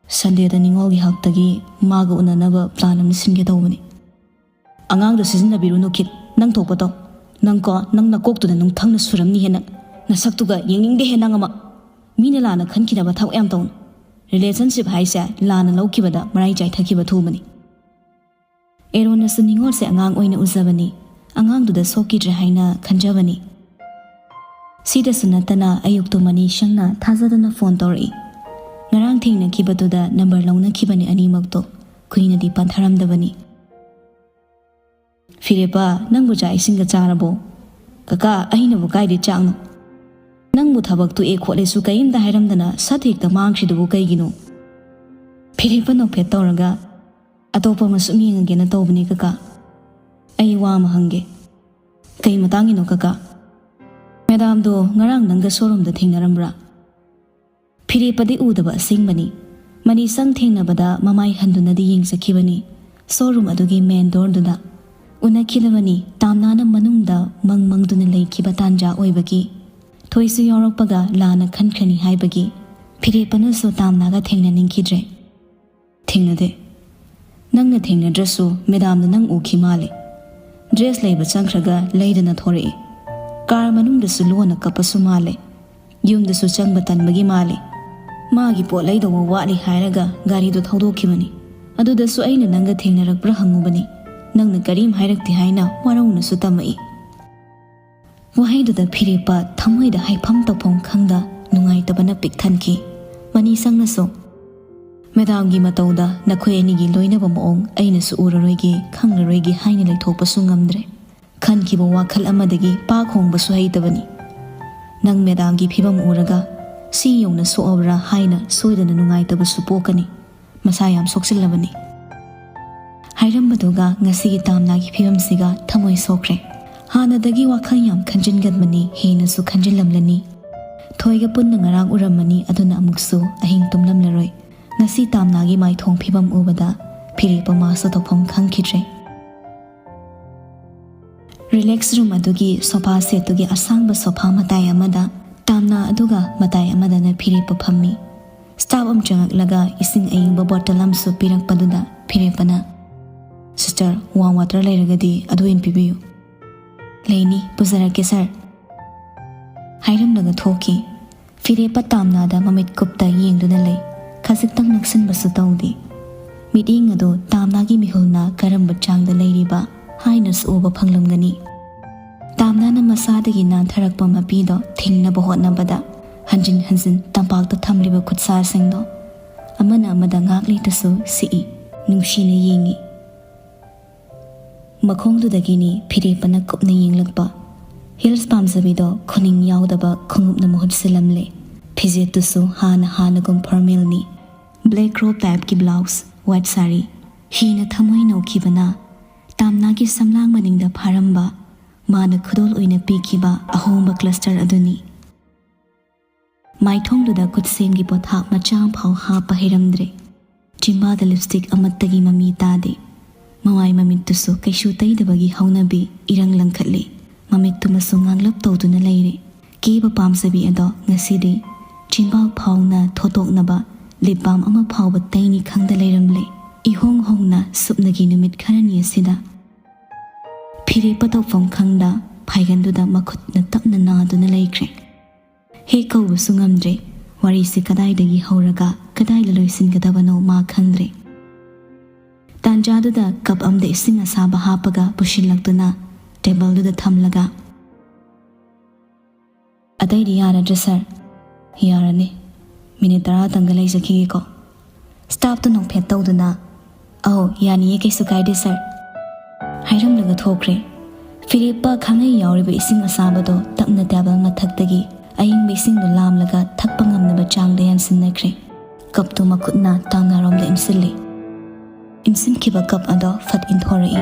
ꯁꯟꯗꯦꯗ ꯅꯤꯉꯣꯜꯒꯤ ꯍꯛꯇꯒꯤ ꯃꯥꯒ ꯎꯅꯅꯕ ꯄ꯭ꯂꯥꯟ ꯑꯃ ꯁꯤꯟꯒꯦ ꯇꯧꯕꯅꯤ꯫ ꯑꯉꯥꯡꯗꯣ ꯁꯤꯖꯤꯟꯅꯕꯤꯔꯨꯅꯨ ꯈꯤꯠ, ꯅꯪ ꯊꯣꯛꯄ ꯇꯧ꯫ ꯅꯪ ꯀꯣ, ꯅꯪ ꯅꯀꯣꯛꯇꯨꯗ ꯅꯨꯡꯊꯪꯅ ꯁꯨꯔꯝꯅꯤ ꯍꯦ ꯅꯪ꯫ ꯅꯁꯛꯇꯨꯒ ꯌꯦꯡꯅꯤꯡꯗꯦ ꯍꯦ ꯅꯪ ꯑꯃ꯫ ꯃꯤꯅ ꯂꯥꯟꯅ ꯈꯟꯈꯤꯅꯕ ꯊꯕꯛ ꯌꯥꯝ ꯇꯧꯅꯨ꯫ ꯔꯤꯂꯦꯁꯟꯁꯤꯞ ꯍꯥꯏꯁꯦ ꯂꯥꯟꯅ ꯂꯧꯈꯤꯕꯗ ꯃꯔꯥꯏ ꯆꯥꯏꯊꯈꯤꯕ ꯊꯨꯕꯅꯤ꯫ ꯑꯦꯔꯣꯟꯅꯁꯨ ꯅꯤꯉꯣꯜꯁꯦ ꯑꯉꯥꯡ ꯑꯣꯏꯅ ꯎꯖꯕꯅꯤ꯫ ꯑꯉꯥꯡꯗꯨꯗ ꯁꯣꯛꯈꯤꯗ꯭ꯔꯦ ꯍꯥꯏꯅ ꯈꯟꯖꯕꯅꯤ꯫ ꯁꯤꯗꯁꯨ ꯅꯠꯇꯅ ꯑꯌꯨꯛꯇꯨ ꯃꯅꯤ ꯁꯪꯅ ꯊꯥꯖꯗꯅ ꯐꯣꯟ ꯇꯧꯔꯛꯏ꯫ ꯉꯔꯥꯡ ꯊꯦꯡꯅꯈꯤꯕꯗꯨꯗ ꯅꯝꯕꯔ ꯂꯧꯅꯈꯤꯕꯅꯤ ꯑꯅꯤꯃꯛꯇꯣ꯫ ꯀꯨꯏꯅꯗꯤ ꯄꯟꯊꯔꯝꯗꯕꯅꯤ꯫ "ꯐꯤꯔꯦꯞꯄ, ꯅꯪꯕꯨ ꯆꯥꯛ ꯏꯁꯤꯡꯒ ꯆꯥꯔꯕꯣ?" "ꯀꯀꯥ, ꯑꯩꯅꯕꯨ ꯀꯥꯏꯗꯩ ꯆꯥꯛꯅꯣ? ꯅꯪꯕꯨ ꯊꯕꯛ ꯇꯣꯛꯑꯦ ꯈꯣꯠꯂꯦꯁꯨ ꯀꯔꯤꯝꯇ ꯍꯥꯏꯔꯝꯗꯅ ꯁꯠ ꯍꯦꯛꯇ ꯃꯥꯡꯈ꯭ꯔꯤꯗꯨꯕꯨ ꯀꯩꯒꯤꯅꯣ?" ꯐꯤꯔꯦꯞꯄ ꯅꯣꯛꯐꯦꯠ ꯇꯧꯔꯒ, "ꯑꯇꯣꯞꯄ ꯑꯃ ꯁꯨꯝ ꯌꯦꯡꯉꯒꯦꯅ ꯇꯧꯕꯅꯦ ꯀꯀꯥ꯫ ꯑꯩ ꯋꯥ ꯑꯃ ꯍꯪꯒꯦ꯫" "ꯀꯩ ꯃꯇꯥꯡꯒꯤꯅꯣ ꯀꯀꯥ?" "ꯃꯦꯗꯥꯝꯗꯣ ꯉꯔꯥꯡ ꯅꯪꯒ ꯁꯣꯔꯨꯝꯗ ꯊꯦꯡꯅꯔꯝꯕ꯭ꯔꯥ?" ꯐꯤꯔꯦꯞꯄꯗꯤ ꯎꯗꯕ ꯑꯁꯦꯡꯕꯅꯤ꯫ ꯃꯅꯤꯁꯪ ꯊꯦꯡꯅꯕꯗ ꯃꯃꯥꯏ ꯍꯟꯗꯨꯅꯗꯤ ꯌꯦꯡꯖꯈꯤꯕꯅꯤ꯫ ꯁꯣꯔꯨꯝ ꯑꯗꯨꯒꯤ ꯃꯦꯟ ꯗꯣꯔꯗꯨꯗ ꯎꯅꯈꯤꯗꯕꯅꯤ꯫ ꯇꯥꯝꯅꯥꯅ ꯃꯅꯨꯡꯗ ꯃꯪ ꯃꯪꯗꯨꯅ ꯂꯩꯈꯤꯕ ꯇꯥꯟꯖꯥ ꯑꯣꯏꯕꯒꯤ, ꯊꯣꯏꯁꯨ ꯌꯥꯎꯔꯛꯄꯒ ꯂꯥꯟꯅ ꯈꯟꯈ꯭ꯔꯅꯤ ꯍꯥꯏꯕꯒꯤ ꯐꯤꯔꯦꯞꯄꯅꯁꯨ ꯇꯥꯝꯅꯥꯒ ꯊꯦꯡꯅꯅꯤꯡꯈꯤꯗ꯭ꯔꯦ꯫ "ꯊꯦꯡꯅꯗꯦ꯫ ꯅꯪꯅ ꯊꯦꯡꯅꯗ꯭ꯔꯁꯨ ꯃꯦꯗꯥꯝꯅ ꯅꯪ ꯎꯈꯤ ꯃꯥꯜꯂꯦ꯫ ꯗ꯭ꯔꯦꯁ ꯂꯩꯕ ꯆꯪꯈ꯭ꯔꯒ ꯂꯩꯗꯅ ꯊꯣꯔꯛꯑꯦ꯫ ꯀꯥꯔ ꯃꯅꯨꯡꯗꯁꯨ ꯂꯣꯟꯅ ꯀꯞꯄꯁꯨ ꯃꯥꯜꯂꯦ꯫ ꯌꯨꯝꯗꯁꯨ ꯆꯪꯕ ꯇꯟꯕꯒꯤ ꯃꯥꯜꯂꯦ꯫ ꯃꯥꯒꯤ ꯄꯣꯠ ꯂꯩꯗꯧꯕ ꯋꯥꯠꯂꯤ ꯍꯥꯏꯔꯒ ꯒꯥꯔꯤꯗꯣ ꯊꯧꯗꯣꯛꯈꯤꯕꯅꯤ꯫ ꯑꯗꯨꯗꯁꯨ ꯑꯩꯅ ꯅꯪꯒ ꯊꯦꯡꯅꯔꯛꯄ꯭ꯔꯥ ꯍꯪꯉꯨꯕꯅꯤ꯫ ꯅꯪꯅ ꯀꯔꯤꯝ ꯍꯥꯏꯔꯛꯇꯦ ꯍꯥꯏꯅ ꯋꯥꯔꯧꯅꯁꯨ ꯇꯝꯃꯛꯏ꯫" ꯋꯥꯍꯩꯗꯨꯗ ꯐꯤꯔꯦꯞꯄ ꯊꯃꯣꯏꯗ ꯍꯥꯏꯐꯝ ꯇꯧꯐꯝ ꯈꯪꯗ ꯅꯨꯡꯉꯥꯏꯇꯕꯅ ꯄꯤꯛ ꯊꯟꯈꯤ꯫ ꯃꯅꯤꯁꯪꯅꯁꯨ, "ꯃꯦꯗꯥꯝꯒꯤ ꯃꯇꯧꯗ ꯅꯈꯣꯏ ꯑꯅꯤꯒꯤ ꯂꯣꯏꯅꯕ ꯃꯑꯣꯡ ꯑꯩꯅꯁꯨ ꯎꯔꯔꯣꯏꯒꯦ, ꯈꯪꯂꯔꯣꯏꯒꯦ ꯍꯥꯏꯅ ꯂꯩꯊꯣꯛꯄꯁꯨ ꯉꯝꯗ꯭ꯔꯦ꯫ ꯈꯟꯈꯤꯕ ꯋꯥꯈꯜ ꯑꯃꯗꯒꯤ ꯄꯥꯛ ꯍꯣꯡꯕꯁꯨ ꯍꯩꯇꯕꯅꯤ꯫ ꯅꯪ ꯃꯦꯗꯥꯝꯒꯤ ꯐꯤꯕꯝ ꯎꯔꯒ ꯁꯤ ꯌꯧꯅ ꯁꯣꯛꯑꯕ꯭ꯔꯥ ꯍꯥꯏꯅ ꯁꯣꯏꯗꯅ ꯅꯨꯡꯉꯥꯏꯇꯕꯁꯨ ꯄꯣꯛꯀꯅꯤ꯫ ꯃꯁꯥ ꯌꯥꯝ ꯁꯣꯛꯆꯤꯜꯂꯕꯅꯤ꯫" ꯍꯥꯏꯔꯝꯕꯗꯨꯒ ꯉꯁꯤꯒꯤ ꯇꯥꯝꯅꯥꯒꯤ ꯐꯤꯕꯝꯁꯤꯒ ꯊꯃꯣꯏ ꯁꯣꯛꯈ꯭ꯔꯦ꯫ ꯍꯥꯟꯅꯗꯒꯤ ꯋꯥꯈꯜ ꯌꯥꯝ ꯈꯟꯖꯤꯟꯒꯟꯕꯅꯤ, ꯍꯦꯟꯅꯁꯨ ꯈꯟꯖꯤꯜꯂꯝꯂꯅꯤ꯫ ꯊꯣꯏꯒ ꯄꯨꯟꯅ ꯉꯔꯥꯡ ꯎꯔꯝꯃꯅꯤ, ꯑꯗꯨꯅ ꯑꯃꯨꯛꯁꯨ ꯑꯍꯤꯡ ꯇꯨꯝꯂꯝꯂꯔꯣꯏ꯫ ꯉꯁꯤ ꯇꯥꯝꯅꯥꯒꯤ ꯃꯥꯏꯊꯣꯡ ꯐꯤꯕꯝ ꯎꯕꯗ ꯐꯤꯔꯦꯞꯄ ꯃꯥꯁꯨ ꯇꯧꯐꯝ ꯈꯪꯈꯤꯗ꯭ꯔꯦ꯫ ꯔꯤꯂꯦꯛꯁ ꯔꯨꯝ ꯑꯗꯨꯒꯤ ꯁꯣꯐꯥ ꯁꯦꯠꯇꯨꯒꯤ ꯑꯁꯥꯡꯕ ꯁꯣꯐꯥ ꯃꯇꯥꯏ ꯑꯃꯗ ꯇꯥꯝꯅꯥ ꯑꯗꯨꯒ ꯃꯇꯥꯏ ꯑꯃꯗꯅ ꯐꯤꯔꯦꯞꯄ ꯐꯝꯃꯤ꯫ ꯁ꯭ꯇꯥꯐ ꯑꯃ ꯆꯪꯉꯛꯂꯒ ꯏꯁꯤꯡ ꯑꯏꯪꯕ ꯕꯣꯇꯜ ꯑꯃꯁꯨ ꯄꯤꯔꯛꯄꯗꯨꯗ ꯐꯤꯔꯦꯞꯄꯅ, "ꯁꯤꯁꯇꯔ, ꯋꯥꯔꯝ ꯋꯥꯇꯔ ꯂꯩꯔꯒꯗꯤ ꯑꯗꯨ ꯑꯣꯏꯅ ꯄꯤꯕꯤꯌꯨ"꯫ "ꯂꯩꯅꯤ, ꯄꯨꯖꯔꯛꯀꯦ ꯁꯥꯔ" ꯍꯥꯏꯔꯝꯂꯒ ꯊꯣꯛꯈꯤ꯫ ꯐꯤꯔꯦꯞꯄ ꯇꯥꯝꯅꯥꯗ ꯃꯃꯤꯠ ꯀꯨꯞꯇ ꯌꯦꯡꯗꯨꯅ ꯂꯩ꯫ ꯈꯖꯤꯛꯇꯪ ꯅꯛꯁꯤꯟꯕꯁꯨ ꯇꯧꯗꯦ꯫ ꯃꯤꯠꯌꯦꯡ ꯑꯗꯨ ꯇꯥꯝꯅꯥꯒꯤ ꯃꯤꯍꯨꯜꯅ ꯀꯔꯝꯕ ꯆꯥꯡꯗ ꯂꯩꯔꯤꯕ ꯍꯥꯏꯅꯁꯨ ꯎꯕ ꯐꯪꯂꯝꯒꯅꯤ꯫ ꯇꯥꯝꯅꯥꯅ ꯃꯁꯥꯗꯒꯤ ꯅꯥꯟꯊꯔꯛꯄ ꯃꯄꯤꯗꯣ ꯊꯤꯡꯅꯕ ꯍꯣꯠꯅꯕꯗ ꯍꯟꯖꯤꯟ ꯍꯟꯖꯤꯟ ꯇꯝꯄꯥꯛꯇ ꯊꯝꯂꯤꯕ ꯈꯨꯠꯁꯥꯁꯤꯡꯗꯣ ꯑꯃꯅ ꯑꯃꯗ ꯉꯥꯛ ꯂꯩꯇꯁꯨ ꯁꯤꯛꯏ, ꯅꯨꯡꯁꯤꯅ ꯌꯦꯡꯏ꯫ ꯃꯈꯣꯡꯗꯨꯗꯒꯤꯅꯤ ꯐꯤꯔꯦꯞꯄꯅ ꯀꯨꯞꯅ ꯌꯦꯡꯂꯛꯄ꯫ ꯍꯤꯜꯁ ꯄꯥꯝꯖꯕꯤꯗꯣ ꯈꯨꯅꯤꯡ ꯌꯥꯎꯗꯕ ꯈꯣꯡꯎꯞꯅ ꯃꯍꯨꯠ ꯁꯤꯜꯂꯝꯂꯦ꯫ ꯐꯤꯖꯦꯠꯇꯨꯁꯨ ꯍꯥꯟꯅ ꯍꯥꯟꯅꯒꯨꯝ ꯐꯣꯔꯃꯦꯜꯅꯤ꯫ ꯕ꯭ꯂꯦꯛ ꯀ꯭ꯔꯣꯞ ꯇꯥꯏꯞꯀꯤ ꯕ꯭ꯂꯥꯎꯁ, ꯋꯥꯏꯠ ꯁꯥꯔꯤ꯫ ꯍꯤꯅ ꯊꯃꯣꯏ ꯅꯧꯈꯤꯕꯅ ꯇꯥꯝꯅꯥꯒꯤ ꯁꯝꯂꯥꯡ ꯃꯅꯤꯡꯗ ꯐꯥꯔꯝꯕ ꯃꯥꯅ ꯈꯨꯗꯣꯜ ꯑꯣꯏꯅ ꯄꯤꯈꯤꯕ ꯑꯍꯣꯡꯕ ꯀ꯭ꯂꯁꯇꯔ ꯑꯗꯨꯅꯤ꯫ ꯃꯥꯏꯊꯣꯡꯗꯨꯗ ꯈꯨꯠꯁꯦꯝꯒꯤ ꯄꯣꯊꯥꯛ ꯃꯆꯥ ꯑꯃꯐꯥꯎ ꯍꯥꯞꯄ ꯍꯩꯔꯝꯗ꯭ꯔꯦ꯫ ꯆꯤꯝꯕꯥꯗ ꯂꯤꯞꯁꯇꯤꯛ ꯑꯃꯠꯇꯒꯤ ꯃꯃꯤ ꯇꯥꯗꯦ꯫ ꯃꯃꯥꯏ ꯃꯃꯤꯠꯇꯨꯁꯨ ꯀꯩꯁꯨ ꯇꯩꯗꯕꯒꯤ ꯍꯧꯅꯕꯤ ꯏꯔꯪ ꯂꯪꯈꯠꯂꯤ꯫ ꯃꯃꯤꯠꯇꯨꯃꯁꯨ ꯉꯥꯡꯂꯞ ꯇꯧꯗꯨꯅ ꯂꯩꯔꯦ꯫ ꯀꯦꯕ ꯄꯥꯝꯖꯕꯤ ꯑꯗꯣ ꯉꯁꯤꯗꯤ ꯆꯤꯝꯕꯥꯜ ꯐꯥꯎꯅ ꯊꯣꯇꯣꯛꯅꯕ ꯂꯤꯞ ꯕꯥꯝ ꯑꯃ ꯐꯥꯎꯕ ꯇꯩꯅꯤ ꯈꯪꯗ ꯂꯩꯔꯝꯂꯦ꯫ ꯏꯍꯣꯡ ꯍꯣꯡꯅ ꯁꯨꯞꯅꯒꯤ ꯅꯨꯃꯤꯠ ꯈꯔꯅꯤ ꯑꯁꯤꯗ ꯐꯤꯔꯦꯞꯄ ꯇꯧꯐꯝ ꯈꯪꯗ ꯐꯥꯏꯒꯟꯗꯨꯗ ꯃꯈꯨꯠꯅ ꯇꯞꯅ ꯅꯥꯗꯨꯅ ꯂꯩꯈ꯭ꯔꯦ꯫ ꯍꯦꯛ ꯀꯧꯕꯁꯨ ꯉꯝꯗ꯭ꯔꯦ꯫ ꯋꯥꯔꯤꯁꯤ ꯀꯗꯥꯏꯗꯒꯤ ꯍꯧꯔꯒ ꯀꯗꯥꯏꯗ ꯂꯣꯏꯁꯤꯟꯒꯗꯕꯅꯣ ꯃꯥ ꯈꯪꯗ꯭ꯔꯦ꯫ ꯇꯥꯟꯖꯥꯗꯨꯗ ꯀꯞ ꯑꯃꯗ ꯏꯁꯤꯡ ꯑꯁꯥꯕ ꯍꯥꯞꯄꯒ ꯄꯨꯁꯤꯜꯂꯛꯇꯨꯅ ꯇꯦꯕꯜꯗꯨꯗ ꯊꯝꯂꯒ, "ꯑꯇꯩꯗꯤ ꯌꯥꯔꯗ꯭ꯔꯥ ꯁꯥꯔ?" "ꯌꯥꯔꯅꯤ꯫ ꯃꯤꯅꯤꯠ ꯇꯔꯥꯇꯪꯒ ꯂꯩꯖꯈꯤꯒꯦꯀꯣ?" ꯁ꯭ꯇꯥꯐꯇꯨ ꯅꯣꯛꯐꯦꯠ ꯇꯧꯗꯨꯅ, "ꯑꯧ, ꯌꯥꯅꯤꯌꯦ, ꯀꯩꯁꯨ ꯀꯥꯏꯗꯦ ꯁꯥꯔ" ꯍꯥꯏꯔꯝꯂꯒ ꯊꯣꯛꯈ꯭ꯔꯦ꯫ ꯐꯤꯔꯦꯞꯄ ꯈꯥꯡꯉꯩ ꯌꯥꯎꯔꯤꯕ ꯏꯁꯤꯡ ꯑꯁꯥꯕꯗꯣ ꯇꯞꯅ ꯇꯦꯕꯜ ꯃꯊꯛꯇꯒꯤ ꯑꯏꯪꯕ ꯏꯁꯤꯡꯗꯣ ꯂꯥꯝꯂꯒ ꯊꯛꯄ ꯉꯝꯅꯕ ꯆꯥꯡꯗ ꯌꯥꯟꯁꯤꯟꯅꯈ꯭ꯔꯦ꯫ ꯀꯞꯇꯨ ꯃꯈꯨꯠꯅ ꯇꯥꯡꯅꯔꯣꯝꯗ ꯏꯟꯁꯤꯜꯂꯤ꯫ ꯏꯟꯁꯤꯟꯈꯤꯕ ꯀꯞ ꯑꯗꯣ ꯐꯠ ꯏꯟꯊꯣꯔꯛꯏ꯫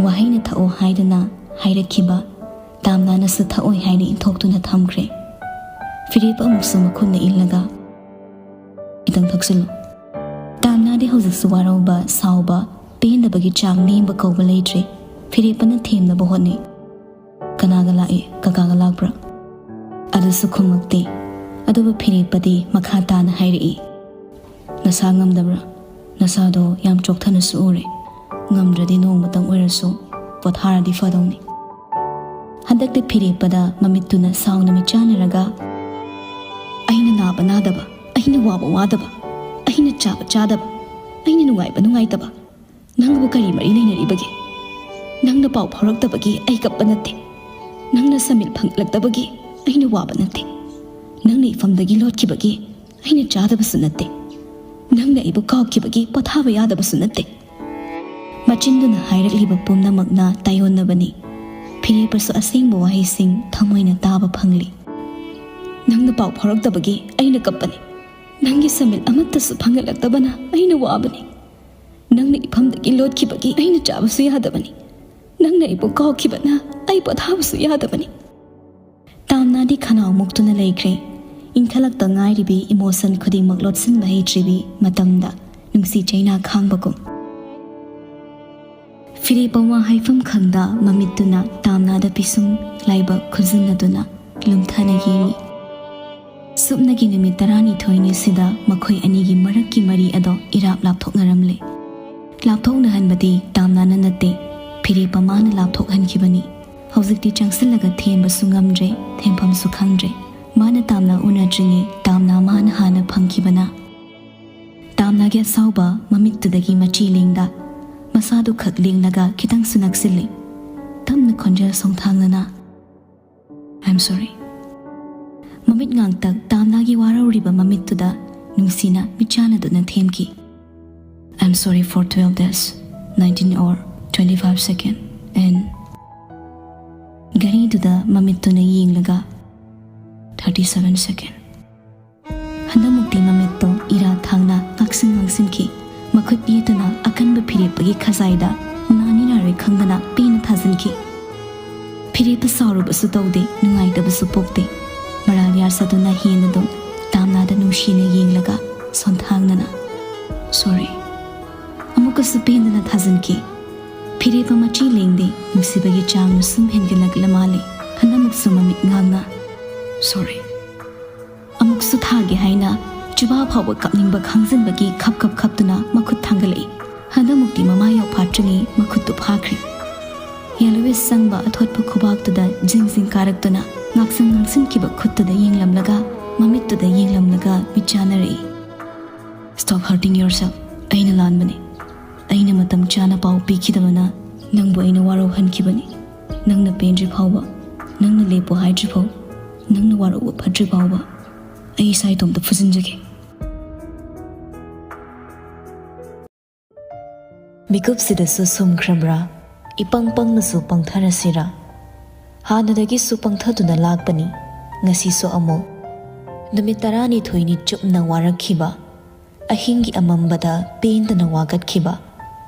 ꯋꯥꯍꯩꯅ ꯊꯛꯑꯣ ꯍꯥꯏꯗꯨꯅ ꯍꯥꯏꯔꯛꯈꯤꯕ ꯇꯥꯝꯅꯥꯅꯁꯨ ꯊꯛꯑꯣꯏ ꯍꯥꯏꯅ ꯏꯟꯊꯣꯛꯇꯨꯅ ꯊꯝꯈ꯭ꯔꯦ꯫ ꯐꯤꯔꯦꯞ ꯑꯃꯨꯛꯁꯨ ꯃꯈꯨꯠꯅ ꯏꯜꯂꯒ, "ꯈꯤꯇꯪ ꯊꯛꯆꯤꯜꯂꯨ꯫" ꯇꯥꯝꯅꯥꯗꯤ ꯍꯧꯖꯤꯛꯁꯨ ꯋꯥꯔꯧꯕ, ꯁꯥꯎꯕ, ꯄꯦꯟꯗꯕꯒꯤ ꯆꯥꯡ ꯂꯦꯡꯕ ꯀꯧꯕ ꯂꯩꯇ꯭ꯔꯦ꯫ ꯐꯤꯔꯦꯞꯄꯅ ꯊꯦꯝꯅꯕ ꯍꯣꯠꯅꯩ꯫ "ꯀꯅꯥꯒ ꯂꯥꯛꯏ? ꯀꯀꯥꯒ ꯂꯥꯛꯄ꯭ꯔꯥ?" ꯑꯗꯨꯁꯨ ꯈꯨꯝꯃꯛꯇꯦ꯫ ꯑꯗꯨꯕꯨ ꯐꯤꯔꯦꯞꯄꯗꯤ ꯃꯈꯥ ꯇꯥꯅ ꯍꯥꯏꯔꯛꯏ, "ꯅꯁꯥ ꯉꯝꯗꯕ꯭ꯔꯥ? ꯅꯁꯥꯗꯣ ꯌꯥꯝ ꯆꯣꯛꯊꯅꯁꯨ ꯎꯔꯦ꯫ ꯉꯝꯗ꯭ꯔꯗꯤ ꯅꯣꯡꯃꯇꯪ ꯑꯣꯏꯔꯁꯨ ꯄꯣꯊꯥꯔꯗꯤ ꯐꯗꯧꯅꯤ꯫" ꯍꯟꯗꯛꯇꯤ ꯐꯤꯔꯦꯞꯄꯗ ꯃꯃꯤꯠꯇꯨꯅ ꯁꯥꯎꯅ ꯃꯤꯠꯆꯥꯟꯅꯔꯒ, "ꯑꯩꯅ ꯅꯥꯕ ꯅꯥꯗꯕ, ꯑꯩꯅ ꯋꯥꯕ ꯋꯥꯗꯕ, ꯑꯩꯅ ꯆꯥꯕ ꯆꯥꯗꯕ, ꯑꯩꯅ ꯅꯨꯡꯉꯥꯏꯕ ꯅꯨꯡꯉꯥꯏꯇꯕ, ꯅꯪꯕꯨ ꯀꯔꯤ ꯃꯔꯤ ꯂꯩꯅꯔꯤꯕꯒꯦ? ꯅꯪꯅ ꯄꯥꯎ ꯐꯥꯎꯔꯛꯇꯕꯒꯤ ꯑꯩ ꯀꯞꯄ ꯅꯠꯇꯦ꯫ ꯅꯪꯅ ꯁꯃꯤꯠ ꯐꯪꯂꯛꯇꯕꯒꯤ ꯑꯩꯅ ꯋꯥꯕ ꯅꯠꯇꯦ꯫ ꯅꯪꯅ ꯏꯐꯝꯗꯒꯤ ꯂꯣꯠꯈꯤꯕꯒꯤ ꯑꯩꯅ ꯆꯥꯗꯕꯁꯨ ꯅꯠꯇꯦ꯫ ꯅꯪꯅ ꯑꯩꯕꯨ ꯀꯥꯎꯈꯤꯕꯒꯤ ꯄꯣꯊꯥꯕ ꯌꯥꯗꯕꯁꯨ ꯅꯠꯇꯦ꯫" ꯃꯆꯤꯟꯗꯨꯅ ꯍꯥꯏꯔꯛꯂꯤꯕ ꯄꯨꯝꯅꯃꯛꯅ ꯇꯥꯏꯑꯣꯟꯅꯕꯅꯤ꯫ ꯐꯤꯔꯦꯞꯄꯁꯨ ꯑꯁꯦꯡꯕ ꯋꯥꯍꯩꯁꯤꯡ ꯊꯃꯣꯏꯅ ꯇꯥꯕ ꯐꯪꯂꯤ꯫ "ꯅꯪꯅ ꯄꯥꯎ ꯐꯥꯎꯔꯛꯇꯕꯒꯤ ꯑꯩꯅ ꯀꯞꯄꯅꯤ꯫ ꯅꯪꯒꯤ ꯁꯃꯤꯠ ꯑꯃꯠꯇꯁꯨ ꯐꯪꯍꯜꯂꯛꯇꯕꯅ ꯑꯩꯅ ꯋꯥꯕꯅꯤ꯫ ꯅꯪꯅ ꯏꯐꯝꯗꯒꯤ ꯂꯣꯠꯈꯤꯕꯒꯤ ꯑꯩꯅ ꯆꯥꯕꯁꯨ ꯌꯥꯗꯕꯅꯤ꯫ ꯅꯪꯅ ꯑꯩꯕꯨ ꯀꯥꯎꯈꯤꯕꯅ ꯑꯩ ꯄꯣꯊꯥꯕꯁꯨ ꯌꯥꯗꯕꯅꯤ꯫" ꯇꯥꯝꯅꯥꯗꯤ ꯈꯅꯥꯎ ꯃꯨꯛꯇꯨꯅ ꯂꯩꯈ꯭ꯔꯦ꯫ ꯏꯪꯈꯠꯂꯛꯇ ꯉꯥꯏꯔꯤꯕꯤ ꯏꯃꯣꯁꯟ ꯈꯨꯗꯤꯡꯃꯛ ꯂꯣꯠꯁꯤꯟꯕ ꯍꯩꯇ꯭ꯔꯤꯕꯤ ꯃꯇꯝꯗ ꯅꯨꯡꯁꯤ ꯆꯩꯅꯥ ꯈꯥꯡꯕꯒꯨꯝ꯫ ꯐꯤꯔꯦꯞꯄ ꯋꯥ ꯍꯥꯏꯐꯝ ꯈꯪꯗ ꯃꯃꯤꯠꯇꯨꯅ ꯇꯥꯝꯅꯥꯗ ꯄꯤꯁꯨꯝ ꯂꯥꯏꯕꯛ ꯈꯨꯖꯤꯟꯅꯗꯨꯅ ꯂꯨꯝꯊꯅ ꯌꯦꯡꯏ꯫ ꯁꯨꯞꯅꯒꯤ ꯅꯨꯃꯤꯠ ꯇꯔꯥꯅꯤꯊꯣꯏꯅꯤꯁꯤꯗ ꯃꯈꯣꯏ ꯑꯅꯤꯒꯤ ꯃꯔꯛꯀꯤ ꯃꯔꯤ ꯑꯗꯣ ꯏꯔꯥꯞ ꯂꯥꯞꯊꯣꯛꯅꯔꯝꯂꯦ꯫ ꯂꯥꯞꯊꯣꯛꯅꯍꯟꯕꯗꯤ ꯇꯥꯝꯅꯥꯅ ꯅꯠꯇꯦ, ꯐꯤꯔꯦꯞꯄ ꯃꯥꯅ ꯂꯥꯞꯊꯣꯛꯍꯟꯈꯤꯕꯅꯤ꯫ ꯍꯧꯖꯤꯛꯇꯤ ꯆꯪꯁꯤꯜꯂꯒ ꯊꯦꯝꯕꯁꯨ ꯉꯝꯗ꯭ꯔꯦ, ꯊꯦꯝꯐꯝꯁꯨ ꯈꯪꯗ꯭ꯔꯦ꯫ ꯃꯥꯅ ꯇꯥꯝꯅꯥ ꯎꯅꯗ꯭ꯔꯤꯉꯩ ꯇꯥꯝꯅꯥ ꯃꯥꯅ ꯍꯥꯟꯅ ꯐꯪꯈꯤꯕꯅ꯫ ꯇꯥꯝꯅꯥꯒꯤ ꯑꯁꯥꯎꯕ ꯃꯃꯤꯠꯇꯨꯗꯒꯤ ꯃꯆꯤ ꯂꯦꯡꯗ ꯃꯁꯥꯗꯨ ꯈꯛ ꯂꯦꯡꯂꯒ ꯈꯤꯇꯪꯁꯨ ꯅꯛꯁꯤꯜꯂꯤ꯫ ꯇꯞꯅ ꯈꯣꯟꯖꯦꯜ ꯁꯣꯡꯊꯥꯡꯅꯅ, "I'm sorry꯫" ꯃꯃꯤꯠ ꯉꯥꯡꯇꯛ ꯇꯥꯝꯅꯥꯒꯤ ꯋꯥꯔꯧꯔꯤꯕ ꯃꯃꯤꯠꯇꯨꯗ ꯅꯨꯡꯁꯤꯅ ꯃꯤꯠꯆꯥꯟꯅꯗꯨꯅ ꯊꯦꯝꯈꯤ꯫ "I'm sorry for twelve days, nineteen hour, twenty five second, and" ꯘꯔꯤꯗꯨꯗ ꯃꯃꯤꯠꯇꯨꯅ ꯌꯦꯡꯂꯒ, "Thirty seven second꯫" ꯍꯟꯗꯛꯃꯨꯛꯇꯤ ꯃꯃꯤꯠꯇꯣ ꯏꯔꯥ ꯊꯥꯡꯅ ꯉꯥꯛꯁꯤꯟ ꯉꯥꯡꯁꯤꯟꯈꯤ꯫ ꯃꯈꯨꯠ ꯌꯦꯠꯇꯨꯅ ꯑꯀꯟꯕ ꯐꯤꯔꯦꯞꯄꯒꯤ ꯈꯖꯥꯏꯗ ꯅꯥꯅꯤ ꯅꯥꯔꯣꯏ ꯈꯪꯗꯅ ꯄꯦꯟꯅ ꯊꯥꯖꯤꯟꯈꯤ꯫ ꯐꯤꯔꯦꯞꯄ ꯁꯥꯎꯔꯨꯕꯁꯨ ꯇꯧꯗꯦ, ꯅꯨꯡꯉꯥꯏꯇꯕꯁꯨ ꯄꯣꯛꯇꯦ꯫ ꯃꯔꯥꯜ ꯌꯥꯔꯁꯗꯨꯅ ꯍꯦꯟꯅꯗꯨꯝ ꯇꯥꯝꯅꯥꯗ ꯅꯨꯡꯁꯤꯅ ꯌꯦꯡꯂꯒ ꯁꯣꯟꯊꯥꯡꯅꯅ, "Sorry"꯫ ꯑꯃꯨꯛꯀꯁꯨ ꯄꯦꯟꯗꯅ ꯊꯥꯖꯤꯟꯈꯤ꯫ ꯐꯤꯔꯦꯞꯄ ꯃꯆꯤ ꯂꯦꯡꯗꯦ, ꯅꯨꯡꯁꯤꯕꯒꯤ ꯆꯥꯡꯅ ꯁꯨꯝ ꯍꯦꯟꯒꯠꯂꯛꯂ ꯃꯥꯜꯂꯦ꯫ ꯍꯟꯗꯃꯛꯁꯨ ꯃꯃꯤꯠ ꯉꯥꯡꯅ, "Sorry"꯫ ꯑꯃꯨꯛꯁꯨ ꯊꯥꯒꯦ ꯍꯥꯏꯅ ꯆꯨꯕꯥ ꯐꯥꯎꯕ ꯀꯞꯅꯤꯡꯕ ꯈꯥꯡꯖꯤꯟꯕꯒꯤ ꯈꯞ ꯈꯞ ꯈꯞꯇꯨꯅ ꯃꯈꯨꯠ ꯊꯥꯡꯒꯠꯂꯛꯏ꯫ ꯍꯟꯗꯃꯨꯛꯇꯤ ꯃꯃꯥ ꯌꯧꯐꯥꯠꯇ꯭ꯔꯤꯉꯩ ꯃꯈꯨꯠꯇꯨ ꯐꯥꯈ꯭ꯔꯦ꯫ Yellowish ꯆꯪꯕ ꯑꯊꯣꯠꯄ ꯈꯨꯕꯥꯛꯇꯨꯗ ꯖꯤꯡ ꯖꯤꯡ ꯀꯥꯔꯛꯇꯨꯅ ꯉꯥꯛꯁꯪ ꯉꯥꯡꯁꯤꯟꯈꯤꯕ ꯈꯨꯠꯇꯨꯗ ꯌꯦꯡꯂꯝꯂꯒ, ꯃꯃꯤꯠꯇꯨꯗ ꯌꯦꯡꯂꯝꯂꯒ ꯃꯤꯠ ꯆꯥꯟꯅꯔꯛꯏ꯫ "Stop hurting yourself. ꯑꯩꯅ ꯂꯥꯟꯕꯅꯤ꯫ ꯑꯩꯅ ꯃꯇꯝ ꯆꯥꯅ ꯄꯥꯎ ꯄꯤꯈꯤꯗꯕꯅ ꯅꯪꯕꯨ ꯑꯩꯅ ꯋꯥꯔꯧꯍꯟꯈꯤꯕꯅꯤ꯫ ꯅꯪꯅ ꯄꯦꯟꯗ꯭ꯔꯤ ꯐꯥꯎꯕ, ꯅꯪꯅ ꯂꯦꯞꯄꯣ ꯍꯥꯏꯗ꯭ꯔꯤ ꯐꯥꯎ, ꯅꯪꯅ ꯋꯥꯔꯧꯕ ꯐꯠꯇ꯭ꯔꯤ ꯐꯥꯎꯕ ꯑꯩ ꯏꯁꯥ ꯏꯇꯣꯝꯇ ꯐꯨꯖꯤꯟꯖꯒꯦ"꯫ ꯃꯤꯀꯨꯞꯁꯤꯗꯁꯨ ꯁꯨꯝꯈ꯭ꯔꯕ꯭ꯔꯥ? ꯏꯄꯪ ꯄꯪꯅꯁꯨ ꯄꯪꯊꯔꯁꯤꯔꯥ? ꯍꯥꯟꯅꯗꯒꯤꯁꯨ ꯄꯪꯊꯗꯨꯅ ꯂꯥꯛꯄꯅꯤ꯫ ꯉꯁꯤꯁꯨ ꯑꯃꯨꯛ ꯅꯨꯃꯤꯠ ꯇꯔꯥꯅꯤꯊꯣꯏꯅꯤ ꯆꯨꯞꯅ ꯋꯥꯔꯛꯈꯤꯕ, ꯑꯍꯤꯡꯒꯤ ꯑꯃꯝꯕꯗ ꯄꯦꯟꯗꯅ ꯋꯥꯀꯠꯈꯤꯕ,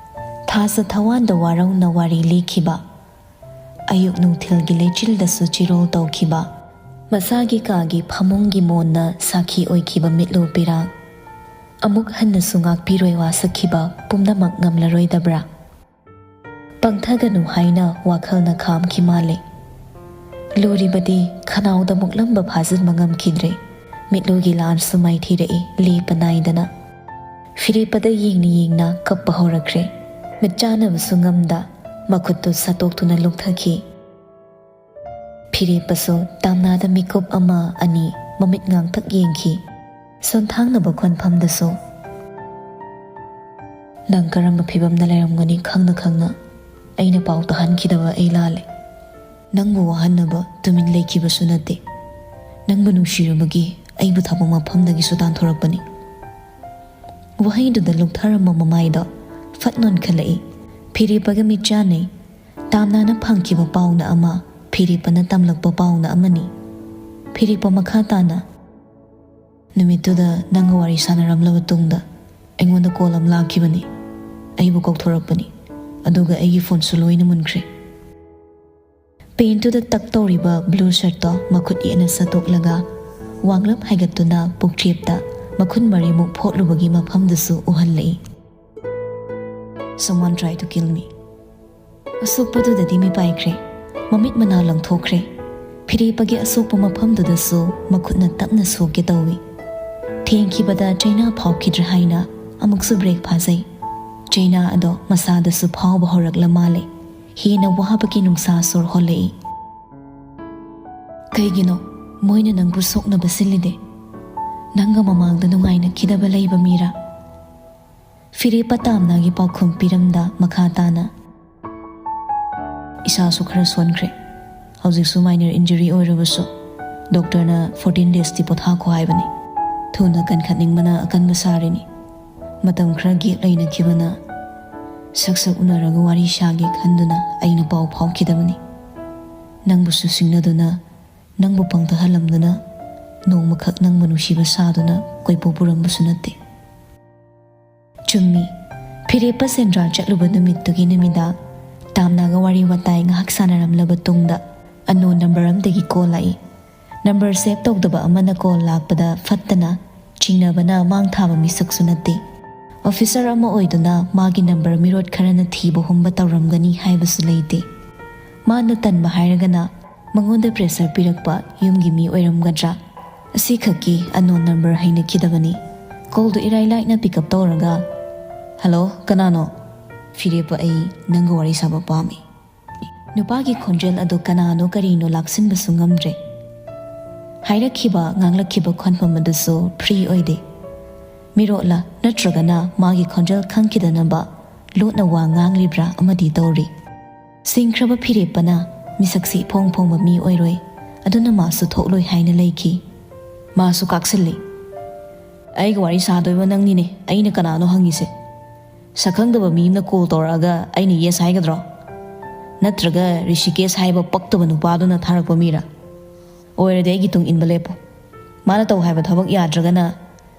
ꯊꯥꯖ ꯊꯋꯥꯟꯗ ꯋꯥꯔꯧꯅ ꯋꯥꯔꯤ ꯂꯤꯈꯤꯕ, ꯑꯌꯨꯛ ꯅꯨꯡꯊꯤꯜꯒꯤ ꯂꯩꯆꯤꯜꯗꯁꯨ ꯆꯤꯔꯣꯜ ꯇꯧꯈꯤꯕ, ꯃꯁꯥꯒꯤ ꯀꯥꯒꯤ ꯐꯃꯨꯡꯒꯤ ꯃꯣꯟꯅ ꯁꯥꯈꯤ ꯑꯣꯏꯈꯤꯕ ꯃꯤꯠꯂꯨ ꯄꯤꯔꯥꯡ, ꯑꯃꯨꯛ ꯍꯟꯅꯁꯨ ꯉꯥꯛꯄꯤꯔꯣꯏ ꯋꯥꯁꯛꯈꯤꯕ ꯄꯨꯝꯅꯃꯛ ꯉꯝꯂꯔꯣꯏꯗꯕ꯭ꯔꯥ? ꯄꯪꯊꯒꯅꯨ ꯍꯥꯏꯅ ꯋꯥꯈꯜꯅ ꯈꯥꯝꯈꯤ ꯃꯥꯜꯂꯦ꯫ ꯂꯨꯔꯤꯕꯗꯤ ꯈꯅꯥꯎꯗ ꯃꯨꯛꯂꯝꯕ ꯐꯥꯖꯤꯟꯕ ꯉꯝꯈꯤꯗ꯭ꯔꯦ꯫ ꯃꯤꯠꯂꯨꯒꯤ ꯂꯥꯟꯁꯨ ꯃꯥꯏꯊꯤꯔꯛꯏ, ꯂꯦꯞꯄ ꯅꯥꯏꯗꯅ꯫ ꯐꯤꯔꯦꯞꯄꯗ ꯌꯦꯡꯅ ꯌꯦꯡꯅ ꯀꯞꯄ ꯍꯧꯔꯛꯈ꯭ꯔꯦ꯫ ꯃꯤꯠ ꯆꯥꯅꯕꯁꯨ ꯉꯝꯗ ꯃꯈꯨꯠꯇꯨ ꯁꯠꯇꯣꯛꯇꯨꯅ ꯂꯨꯞꯊꯈꯤ꯫ ꯐꯤꯔꯦꯞꯄꯁꯨ ꯇꯥꯝꯅꯥꯗ ꯃꯤꯀꯨꯞ ꯑꯃ ꯑꯅꯤ ꯃꯃꯤꯠ ꯉꯥꯡꯇꯛ ꯌꯦꯡꯈꯤ꯫ ꯁꯣꯟꯊꯥꯡꯅꯕ ꯈꯣꯟꯐꯝꯗꯁꯨ, "ꯅꯪ ꯀꯔꯝꯕ ꯐꯤꯕꯝꯗ ꯂꯩꯔꯝꯒꯅꯤ ꯈꯪꯅ ꯈꯪꯅ ꯑꯩꯅ ꯄꯥꯎ ꯇꯥꯍꯟꯈꯤꯗꯕ ꯑꯩ ꯂꯥꯜꯂꯦ꯫ ꯅꯪꯕꯨ ꯋꯥꯍꯟꯅꯕ ꯇꯨꯃꯤꯟ ꯂꯩꯈꯤꯕꯁꯨ ꯅꯠꯇꯦ꯫ ꯅꯪꯕꯨ ꯅꯨꯡꯁꯤꯔꯨꯕꯒꯤ ꯑꯩꯕꯨ ꯊꯕꯛ ꯃꯐꯝꯗꯒꯤꯁꯨ ꯇꯥꯟꯊꯣꯔꯛꯄꯅꯤ"꯫ ꯋꯥꯍꯩꯗꯨꯗ ꯂꯨꯞꯊꯔꯝꯕ ꯃꯃꯥꯏꯗꯣ ꯐꯠ ꯅꯣꯟꯈꯠꯂꯛꯏ꯫ ꯐꯤꯔꯦꯞꯄꯒ ꯃꯤꯠ ꯆꯥꯟꯅꯩ꯫ ꯇꯥꯝꯅꯥꯅ ꯐꯪꯈꯤꯕ ꯄꯥꯎꯅ ꯑꯃ, ꯐꯤꯔꯦꯞꯄꯅ ꯇꯝꯂꯛꯄ ꯄꯥꯎꯅ ꯑꯃꯅꯤ꯫ ꯐꯤꯔꯦꯞꯄ ꯃꯈꯥ ꯇꯥꯅ, "ꯅꯨꯃꯤꯠꯇꯨꯗ ꯅꯪꯒ ꯋꯥꯔꯤ ꯁꯥꯟꯅꯔꯝꯂꯕ ꯇꯨꯡꯗ ꯑꯩꯉꯣꯟꯗ ꯀꯣꯜ ꯑꯃ ꯂꯥꯛꯈꯤꯕꯅꯤ꯫ ꯑꯩꯕꯨ ꯀꯧꯊꯣꯔꯛꯄꯅꯤ꯫ ꯑꯗꯨꯒ ꯑꯩꯒꯤ ꯐꯣꯟꯁꯨ ꯂꯣꯏꯅ ꯃꯨꯟꯈ꯭ꯔꯦ"꯫ ꯄꯦꯟꯇꯨꯗ ꯇꯛ ꯇꯧꯔꯤꯕ ꯕ꯭ꯂꯨ ꯁꯔꯠꯇꯣ ꯃꯈꯨꯠ ꯌꯦꯠꯅ ꯁꯠꯇꯣꯛꯂꯒ ꯋꯥꯡꯂꯞ ꯍꯥꯏꯒꯠꯇꯨꯅ ꯄꯨꯛꯆꯦꯞꯇ ꯃꯈꯨꯟ ꯃꯔꯤꯃꯨꯛ ꯐꯣꯠꯂꯨꯕꯒꯤ ꯃꯐꯝꯗꯨꯁꯨ ꯎꯍꯜꯂꯛꯏ꯫ "Someone try to kill me." ꯑꯁꯣꯛꯄꯗꯨꯗꯗꯤ ꯃꯤꯄꯥꯏꯈ꯭ꯔꯦ꯫ ꯃꯃꯤꯠ ꯃꯅꯥ ꯂꯪꯊꯣꯛꯈ꯭ꯔꯦ꯫ ꯐꯤꯔꯦꯞꯄꯒꯤ ꯑꯁꯣꯛꯄ ꯃꯐꯝꯗꯨꯗꯁꯨ ꯃꯈꯨꯠꯅ ꯇꯞꯅ ꯁꯣꯛꯀꯦ ꯇꯧꯏ꯫ ꯊꯦꯡꯈꯤꯕꯗ ꯆꯩꯅꯥ ꯐꯥꯎꯈꯤꯗ꯭ꯔꯦ ꯍꯥꯏꯅ ꯑꯃꯨꯛꯁꯨ ꯕ꯭ꯔꯦꯛ ꯐꯥꯖꯩ꯫ ꯆꯩꯅꯥ ꯑꯗꯣ ꯃꯁꯥꯗꯁꯨ ꯐꯥꯎꯕ ꯍꯧꯔꯛꯂ ꯃꯥꯜꯂꯦ꯫ ꯍꯦꯟꯅ ꯋꯥꯕꯒꯤ ꯅꯨꯡꯁꯥ ꯁꯣꯔ ꯍꯣꯜꯂꯛꯏ꯫ "ꯀꯩꯒꯤꯅꯣ ꯃꯣꯏꯅ ꯅꯪꯕꯨ ꯁꯣꯛꯅꯕ ꯁꯤꯜꯂꯤꯗꯦ? ꯅꯪꯒ ꯃꯃꯥꯡꯗ ꯅꯨꯡꯉꯥꯏꯅꯈꯤꯗꯕ ꯂꯩꯕ ꯃꯤꯔꯥ?" ꯐꯤꯔꯦꯞꯄ ꯇꯥꯝꯅꯥꯒꯤ ꯄꯥꯎꯈꯨꯝ ꯄꯤꯔꯝꯗ ꯃꯈꯥ ꯇꯥꯅ, "ꯏꯁꯥꯁꯨ ꯈꯔ ꯁꯣꯟꯈ꯭ꯔꯦ꯫ ꯍꯧꯖꯤꯛꯁꯨ ꯃꯥꯏꯅꯔ ꯏꯟꯖꯨꯔꯤ ꯑꯣꯏꯔꯕꯁꯨ ꯗꯣꯛꯇꯔꯅ ꯐꯣꯔꯇꯤꯟ ꯗꯦꯖꯇꯤ ꯄꯣꯊꯥꯈꯣ ꯍꯥꯏꯕꯅꯤ꯫ ꯊꯨꯅ ꯀꯟꯈꯠꯅꯤꯡꯕꯅ ꯑꯀꯟꯕ ꯁꯥꯔꯤꯅꯤ꯫ ꯃꯇꯝ ꯈꯔ ꯒꯦꯞ ꯂꯩꯅꯈꯤꯕꯅ ꯁꯛ ꯁꯛ ꯎꯅꯔꯒ ꯋꯥꯔꯤ ꯁꯥꯒꯦ ꯈꯟꯗꯨꯅ ꯑꯩꯅ ꯄꯥꯎ ꯐꯥꯎꯈꯤꯗꯕꯅꯤ꯫ ꯅꯪꯕꯨꯁꯨ ꯁꯤꯡꯅꯗꯨꯅ, ꯅꯪꯕꯨ ꯄꯪꯊꯍꯜꯂꯝꯗꯨꯅ, ꯅꯣꯡꯃꯈꯛ ꯅꯪꯕꯨ ꯅꯨꯡꯁꯤꯕ ꯁꯥꯗꯨꯅ ꯀꯣꯏꯄꯨ ꯄꯨꯔꯝꯕꯁꯨ ꯅꯠꯇꯦ꯫" ꯆꯨꯝꯃꯤ꯫ ꯐꯤꯔꯦꯞꯄ ꯁꯦꯟꯗ꯭ꯔꯥ ꯆꯠꯂꯨꯕ ꯅꯨꯃꯤꯠꯇꯨꯒꯤ ꯅꯨꯃꯤꯗꯥꯡ ꯇꯥꯝꯅꯥꯒ ꯋꯥꯔꯤ ꯋꯥꯇꯥꯏ ꯉꯥꯏꯍꯥꯛ ꯁꯥꯟꯅꯔꯝꯂꯕ ꯇꯨꯡꯗ ꯑꯟꯅꯣꯟ ꯅꯝꯕꯔ ꯑꯃꯗꯒꯤ ꯀꯣꯜ ꯂꯥꯛꯏ꯫ ꯅꯝꯕꯔ ꯁꯦꯚ ꯇꯧꯗꯕ ꯑꯃꯅ ꯀꯣꯜ ꯂꯥꯛꯄꯗ ꯐꯠꯇꯅ ꯆꯤꯡꯅꯕꯅ ꯃꯥꯡ ꯊꯥꯕ ꯃꯤꯁꯛꯁꯨ ꯅꯠꯇꯦ꯫ ꯑꯣꯐꯤꯁꯔ ꯑꯃ ꯑꯣꯏꯗꯨꯅ ꯃꯥꯒꯤ ꯅꯝꯕꯔ ꯃꯤꯔꯣꯠ ꯈꯔꯅ ꯊꯤꯕ ꯍꯨꯝꯕ ꯇꯧꯔꯝꯒꯅꯤ ꯍꯥꯏꯕꯁꯨ ꯂꯩꯇꯦ꯫ ꯃꯥꯅ ꯇꯟꯕ ꯍꯥꯏꯔꯒꯅ ꯃꯉꯣꯟꯗ ꯄ꯭ꯔꯦꯁꯔ ꯄꯤꯔꯛꯄ ꯌꯨꯝꯒꯤ ꯃꯤ ꯑꯣꯏꯔꯝꯒꯗ꯭ꯔꯥ? ꯑꯁꯤꯈꯛꯀꯤ ꯑꯟꯅꯣꯟ ꯅꯝꯕꯔ ꯍꯩꯅꯈꯤꯗꯕꯅꯤ꯫ ꯀꯣꯜꯗꯨ ꯏꯔꯥꯏ ꯂꯥꯏꯅ ꯄꯤꯛ ꯑꯞ ꯇꯧꯔꯒ, "ꯍꯜꯂꯣ, ꯀꯅꯥꯅꯣ?" "ꯐꯤꯔꯦꯞꯄ ꯑꯩ ꯅꯪꯒ ꯋꯥꯔꯤ ꯁꯥꯕ ꯄꯥꯝꯃꯤ꯫" ꯅꯨꯄꯥꯒꯤ ꯈꯣꯟꯖꯦꯜ ꯑꯗꯨ ꯀꯅꯥꯅꯣ ꯀꯔꯤꯅꯣ ꯂꯥꯛꯁꯤꯟꯕꯁꯨ ꯉꯝꯗ꯭ꯔꯦ꯫ ꯍꯥꯏꯔꯛꯈꯤꯕ, ꯉꯥꯡꯂꯛꯈꯤꯕ ꯈꯣꯟꯐꯝ ꯑꯗꯨꯁꯨ ꯐ꯭ꯔꯤ ꯑꯣꯏꯗꯦ꯫ ꯃꯤꯔꯣꯠꯂ ꯅꯠꯇ꯭ꯔꯒꯅ ꯃꯥꯒꯤ ꯈꯣꯟꯖꯦꯜ ꯈꯪꯈꯤꯗꯅꯕ ꯂꯣꯠꯅ ꯋꯥ ꯉꯥꯡꯂꯤꯕ꯭ꯔꯥ ꯑꯃꯗꯤ ꯇꯧꯔꯤ꯫ ꯁꯤꯡꯈ꯭ꯔꯕ ꯐꯤꯔꯦꯞꯄꯅ ꯃꯤꯁꯛꯁꯤ ꯏꯐꯣꯡ ꯐꯣꯡꯕ ꯃꯤ ꯑꯣꯏꯔꯣꯏ, ꯑꯗꯨꯅ ꯃꯥꯁꯨ ꯊꯣꯛꯂꯣꯏ ꯍꯥꯏꯅ ꯂꯩꯈꯤ꯫ ꯃꯥꯁꯨ ꯀꯥꯛꯁꯤꯜꯂꯤ꯫ "ꯑꯩꯒ ꯋꯥꯔꯤ ꯁꯥꯗꯣꯏꯕ ꯅꯪꯅꯤꯅꯦ ꯑꯩꯅ ꯀꯅꯥꯅꯣ ꯍꯪꯉꯤꯁꯦ꯫ ꯁꯛꯈꯪꯗꯕ ꯃꯤ ꯑꯃꯅ ꯀꯣꯜ ꯇꯧꯔꯛꯑꯒ ꯑꯩꯅ ꯌꯦꯁ ꯍꯥꯏꯒꯗ꯭ꯔꯣ? ꯅꯠꯇ꯭ꯔꯒ ꯔꯤꯁꯤꯀꯦꯁ ꯍꯥꯏꯕ ꯄꯛꯇꯕ ꯅꯨꯄꯥꯗꯨꯅ ꯊꯥꯔꯛꯄ ꯃꯤꯔꯥ? ꯑꯣꯏꯔꯗꯤ ꯑꯩꯒꯤ ꯇꯨꯡ ꯏꯟꯕ ꯂꯦꯞꯄꯣ꯫ ꯃꯥꯅ ꯇꯧ ꯍꯥꯏꯕ ꯊꯕꯛ ꯌꯥꯗ꯭ꯔꯒꯅ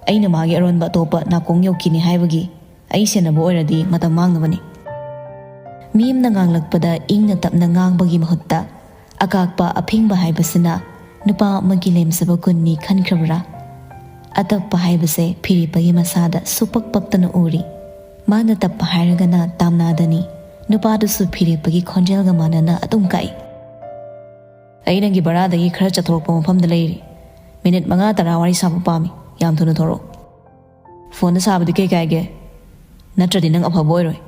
ꯑꯩꯅ ꯃꯥꯒꯤ ꯑꯔꯣꯟꯕ ꯑꯇꯣꯞꯄ ꯅꯥꯀꯣꯡ ꯌꯧꯈꯤꯅꯤ ꯍꯥꯏꯕꯒꯤ ꯑꯩ ꯁꯦꯟꯅꯕ ꯑꯣꯏꯔꯗꯤ ꯃꯇꯝ ꯃꯥꯡꯅꯕꯅꯤ꯫" ꯃꯤ ꯑꯃꯅ ꯉꯥꯡꯂꯛꯄꯗ ꯏꯪꯅ ꯇꯞꯅ ꯉꯥꯡꯕꯒꯤ ꯃꯍꯨꯠꯇ ꯑꯀꯥꯛꯄ ꯑꯐꯤꯡꯕ ꯍꯥꯏꯕꯁꯤꯅ ꯅꯨꯄꯥ ꯑꯃꯒꯤ ꯂꯦꯝꯖꯕ ꯒꯨꯟꯅꯤ ꯈꯟꯈ꯭ꯔꯕ꯭ꯔꯥ? ꯑꯇꯞꯄ ꯍꯥꯏꯕꯁꯦ ꯐꯤꯔꯦꯞꯄꯒꯤ ꯃꯁꯥꯗ ꯁꯨꯄꯛ ꯄꯛꯇꯅ ꯎꯔꯤ꯫ ꯃꯥꯅ ꯇꯞꯄ ꯍꯥꯏꯔꯒꯅ ꯇꯥꯝꯅꯥꯗꯅꯤ꯫ ꯅꯨꯄꯥꯗꯨꯁꯨ ꯐꯤꯔꯦꯞꯄꯒꯤ ꯈꯣꯟꯖꯦꯜꯒ ꯃꯥꯟꯅꯅ ꯑꯗꯨꯝ ꯀꯛꯏ꯫ "ꯑꯩ ꯅꯪꯒꯤ ꯕꯔꯥꯗꯒꯤ ꯈꯔ ꯆꯠꯊꯣꯔꯛꯄ ꯃꯐꯝꯗ ꯂꯩꯔꯤ꯫ ꯃꯤꯅꯤꯠ ꯃꯉꯥ ꯇꯔꯥ ꯋꯥꯔꯤ ꯁꯥꯕ ꯄꯥꯝꯃꯤ꯫ ꯌꯥꯝ ꯊꯨꯅ ꯊꯣꯔꯛꯑꯣ꯫ ꯐꯣꯟꯗ ꯁꯥꯕꯗꯤ ꯀꯩ ꯀꯥꯏꯒꯦ? ꯅꯠꯇ꯭ꯔꯗꯤ ꯅꯪ ꯑꯐꯕ ꯑꯣꯏꯔꯣꯏ꯫"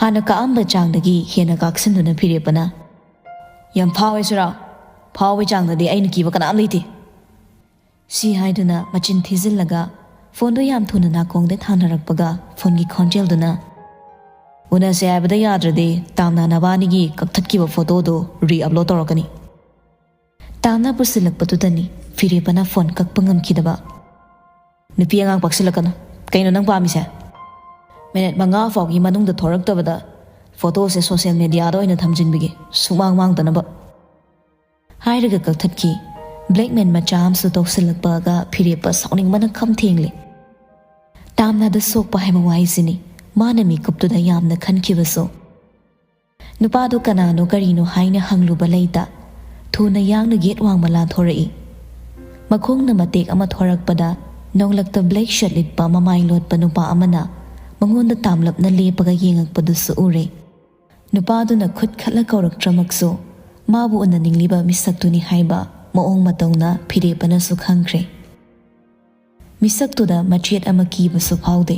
ꯍꯥꯟꯅ ꯀꯛꯑꯝꯕ ꯆꯥꯡꯗꯒꯤ ꯍꯦꯟꯅ ꯀꯥꯛꯁꯤꯟꯗꯨꯅ ꯐꯤꯔꯦꯞꯄꯅ, "ꯌꯥꯝ ꯐꯥꯎꯋꯦ ꯁꯨꯔꯥ꯫ ꯐꯥꯎꯕꯒꯤ ꯆꯥꯡꯗꯗꯤ ꯑꯩꯅ ꯀꯤꯕ ꯀꯅꯥꯝ ꯂꯩꯇꯦ꯫" ꯁꯤ ꯍꯥꯏꯗꯨꯅ ꯃꯆꯤꯟ ꯊꯤꯖꯤꯜꯂꯒ ꯐꯣꯟꯗꯨ ꯌꯥꯝ ꯊꯨꯅ ꯅꯥꯀꯣꯡꯗ ꯊꯥꯅꯔꯛꯄꯒ ꯐꯣꯟꯒꯤ ꯈꯣꯟꯖꯦꯜꯗꯨꯅ, "ꯎꯅꯁꯦ ꯍꯥꯏꯕꯗ ꯌꯥꯗ꯭ꯔꯗꯤ ꯇꯥꯝꯅꯥ ꯅꯕꯥꯅꯤꯒꯤ ꯀꯛꯊꯠꯈꯤꯕ ꯐꯣꯇꯣꯗꯨ ꯔꯤ ꯑꯞꯂꯣꯗ ꯇꯧꯔꯛꯀꯅꯤ꯫" ꯇꯥꯝꯅꯥ ꯄꯨꯁꯤꯜꯂꯛꯄꯗꯨꯗꯅꯤ ꯐꯤꯔꯦꯞꯄꯅ ꯐꯣꯟ ꯀꯛꯄ ꯉꯝꯈꯤꯗꯕ꯫ "ꯅꯨꯄꯤ ꯑꯉꯥꯡ ꯄꯛꯁꯤꯜꯂꯛꯀꯅꯨ꯫ ꯀꯩꯅꯣ ꯅꯪ ꯄꯥꯝꯃꯤꯁꯦ? ꯃꯤꯅꯤꯠ ꯃꯉꯥ ꯐꯥꯎꯒꯤ ꯃꯅꯨꯡꯗ ꯊꯣꯔꯛꯇꯕꯗ ꯐꯣꯇꯣꯁꯦ ꯁꯣꯁꯤꯌꯦꯜ ꯃꯤꯗꯤꯌꯥꯗ ꯑꯣꯏꯅ ꯊꯝꯖꯤꯟꯕꯤꯒꯦ, ꯁꯨꯃꯥꯡ ꯃꯥꯡꯗꯅꯕ꯫" ꯍꯥꯏꯔꯒ ꯀꯛꯊꯠꯈꯤ꯫ ꯕ꯭ꯂꯦꯛꯃꯦꯟ ꯃꯆꯥ ꯑꯃꯁꯨ ꯇꯧꯁꯤꯜꯂꯛꯄꯒ ꯐꯤꯔꯦꯞꯄ ꯁꯥꯎꯅꯤꯡꯕꯅ ꯈꯝ ꯊꯦꯡꯂꯦ꯫ ꯇꯥꯝꯅꯥꯗ ꯁꯣꯛꯄ ꯍꯥꯏꯕ ꯋꯥꯍꯩꯁꯤꯅꯤ ꯃꯥꯅ ꯃꯤꯀꯨꯞꯇꯨꯗ ꯌꯥꯝꯅ ꯈꯟꯈꯤꯕꯁꯨ꯫ ꯅꯨꯄꯥꯗꯨ ꯀꯅꯥꯅꯣ ꯀꯔꯤꯅꯣ ꯍꯥꯏꯅ ꯍꯪꯂꯨꯕ ꯂꯩꯇ, ꯊꯨꯅ ꯌꯥꯡꯅ ꯒꯦꯠ ꯋꯥꯡꯃ ꯂꯥꯟꯊꯣꯔꯛꯏ꯫ ꯃꯈꯣꯡꯅ ꯃꯇꯦꯛ ꯑꯃ ꯊꯣꯔꯛꯄꯗ, ꯅꯣꯡꯂꯛꯇ ꯕ꯭ꯂꯦꯛ ꯁꯔꯠ ꯂꯤꯠꯄ ꯃꯃꯥꯏ ꯂꯣꯠꯄ ꯅꯨꯄꯥ ꯑꯃꯅ ꯃꯉꯣꯟꯗ ꯇꯥꯝꯂꯞꯅ ꯂꯦꯞꯄꯒ ꯌꯦꯡꯉꯛꯄꯗꯨꯁꯨ ꯎꯔꯦ꯫ ꯅꯨꯄꯥꯗꯨꯅ ꯈꯨꯠ ꯈꯠꯂ ꯀꯧꯔꯛꯇ꯭ꯔꯃꯛꯁꯨ, ꯃꯥꯕꯨ ꯎꯅꯅꯤꯡꯂꯤꯕ ꯃꯤꯁꯛꯇꯨꯅꯤ ꯍꯥꯏꯕ ꯃꯑꯣꯡ ꯃꯇꯧꯅ ꯐꯤꯔꯦꯞꯄꯅꯁꯨ ꯈꯪꯈ꯭ꯔꯦ꯫ ꯃꯤꯁꯛꯇꯨꯗ ꯃꯆꯦꯠ ꯑꯃ ꯀꯤꯕꯁꯨ ꯐꯥꯎꯗꯦ꯫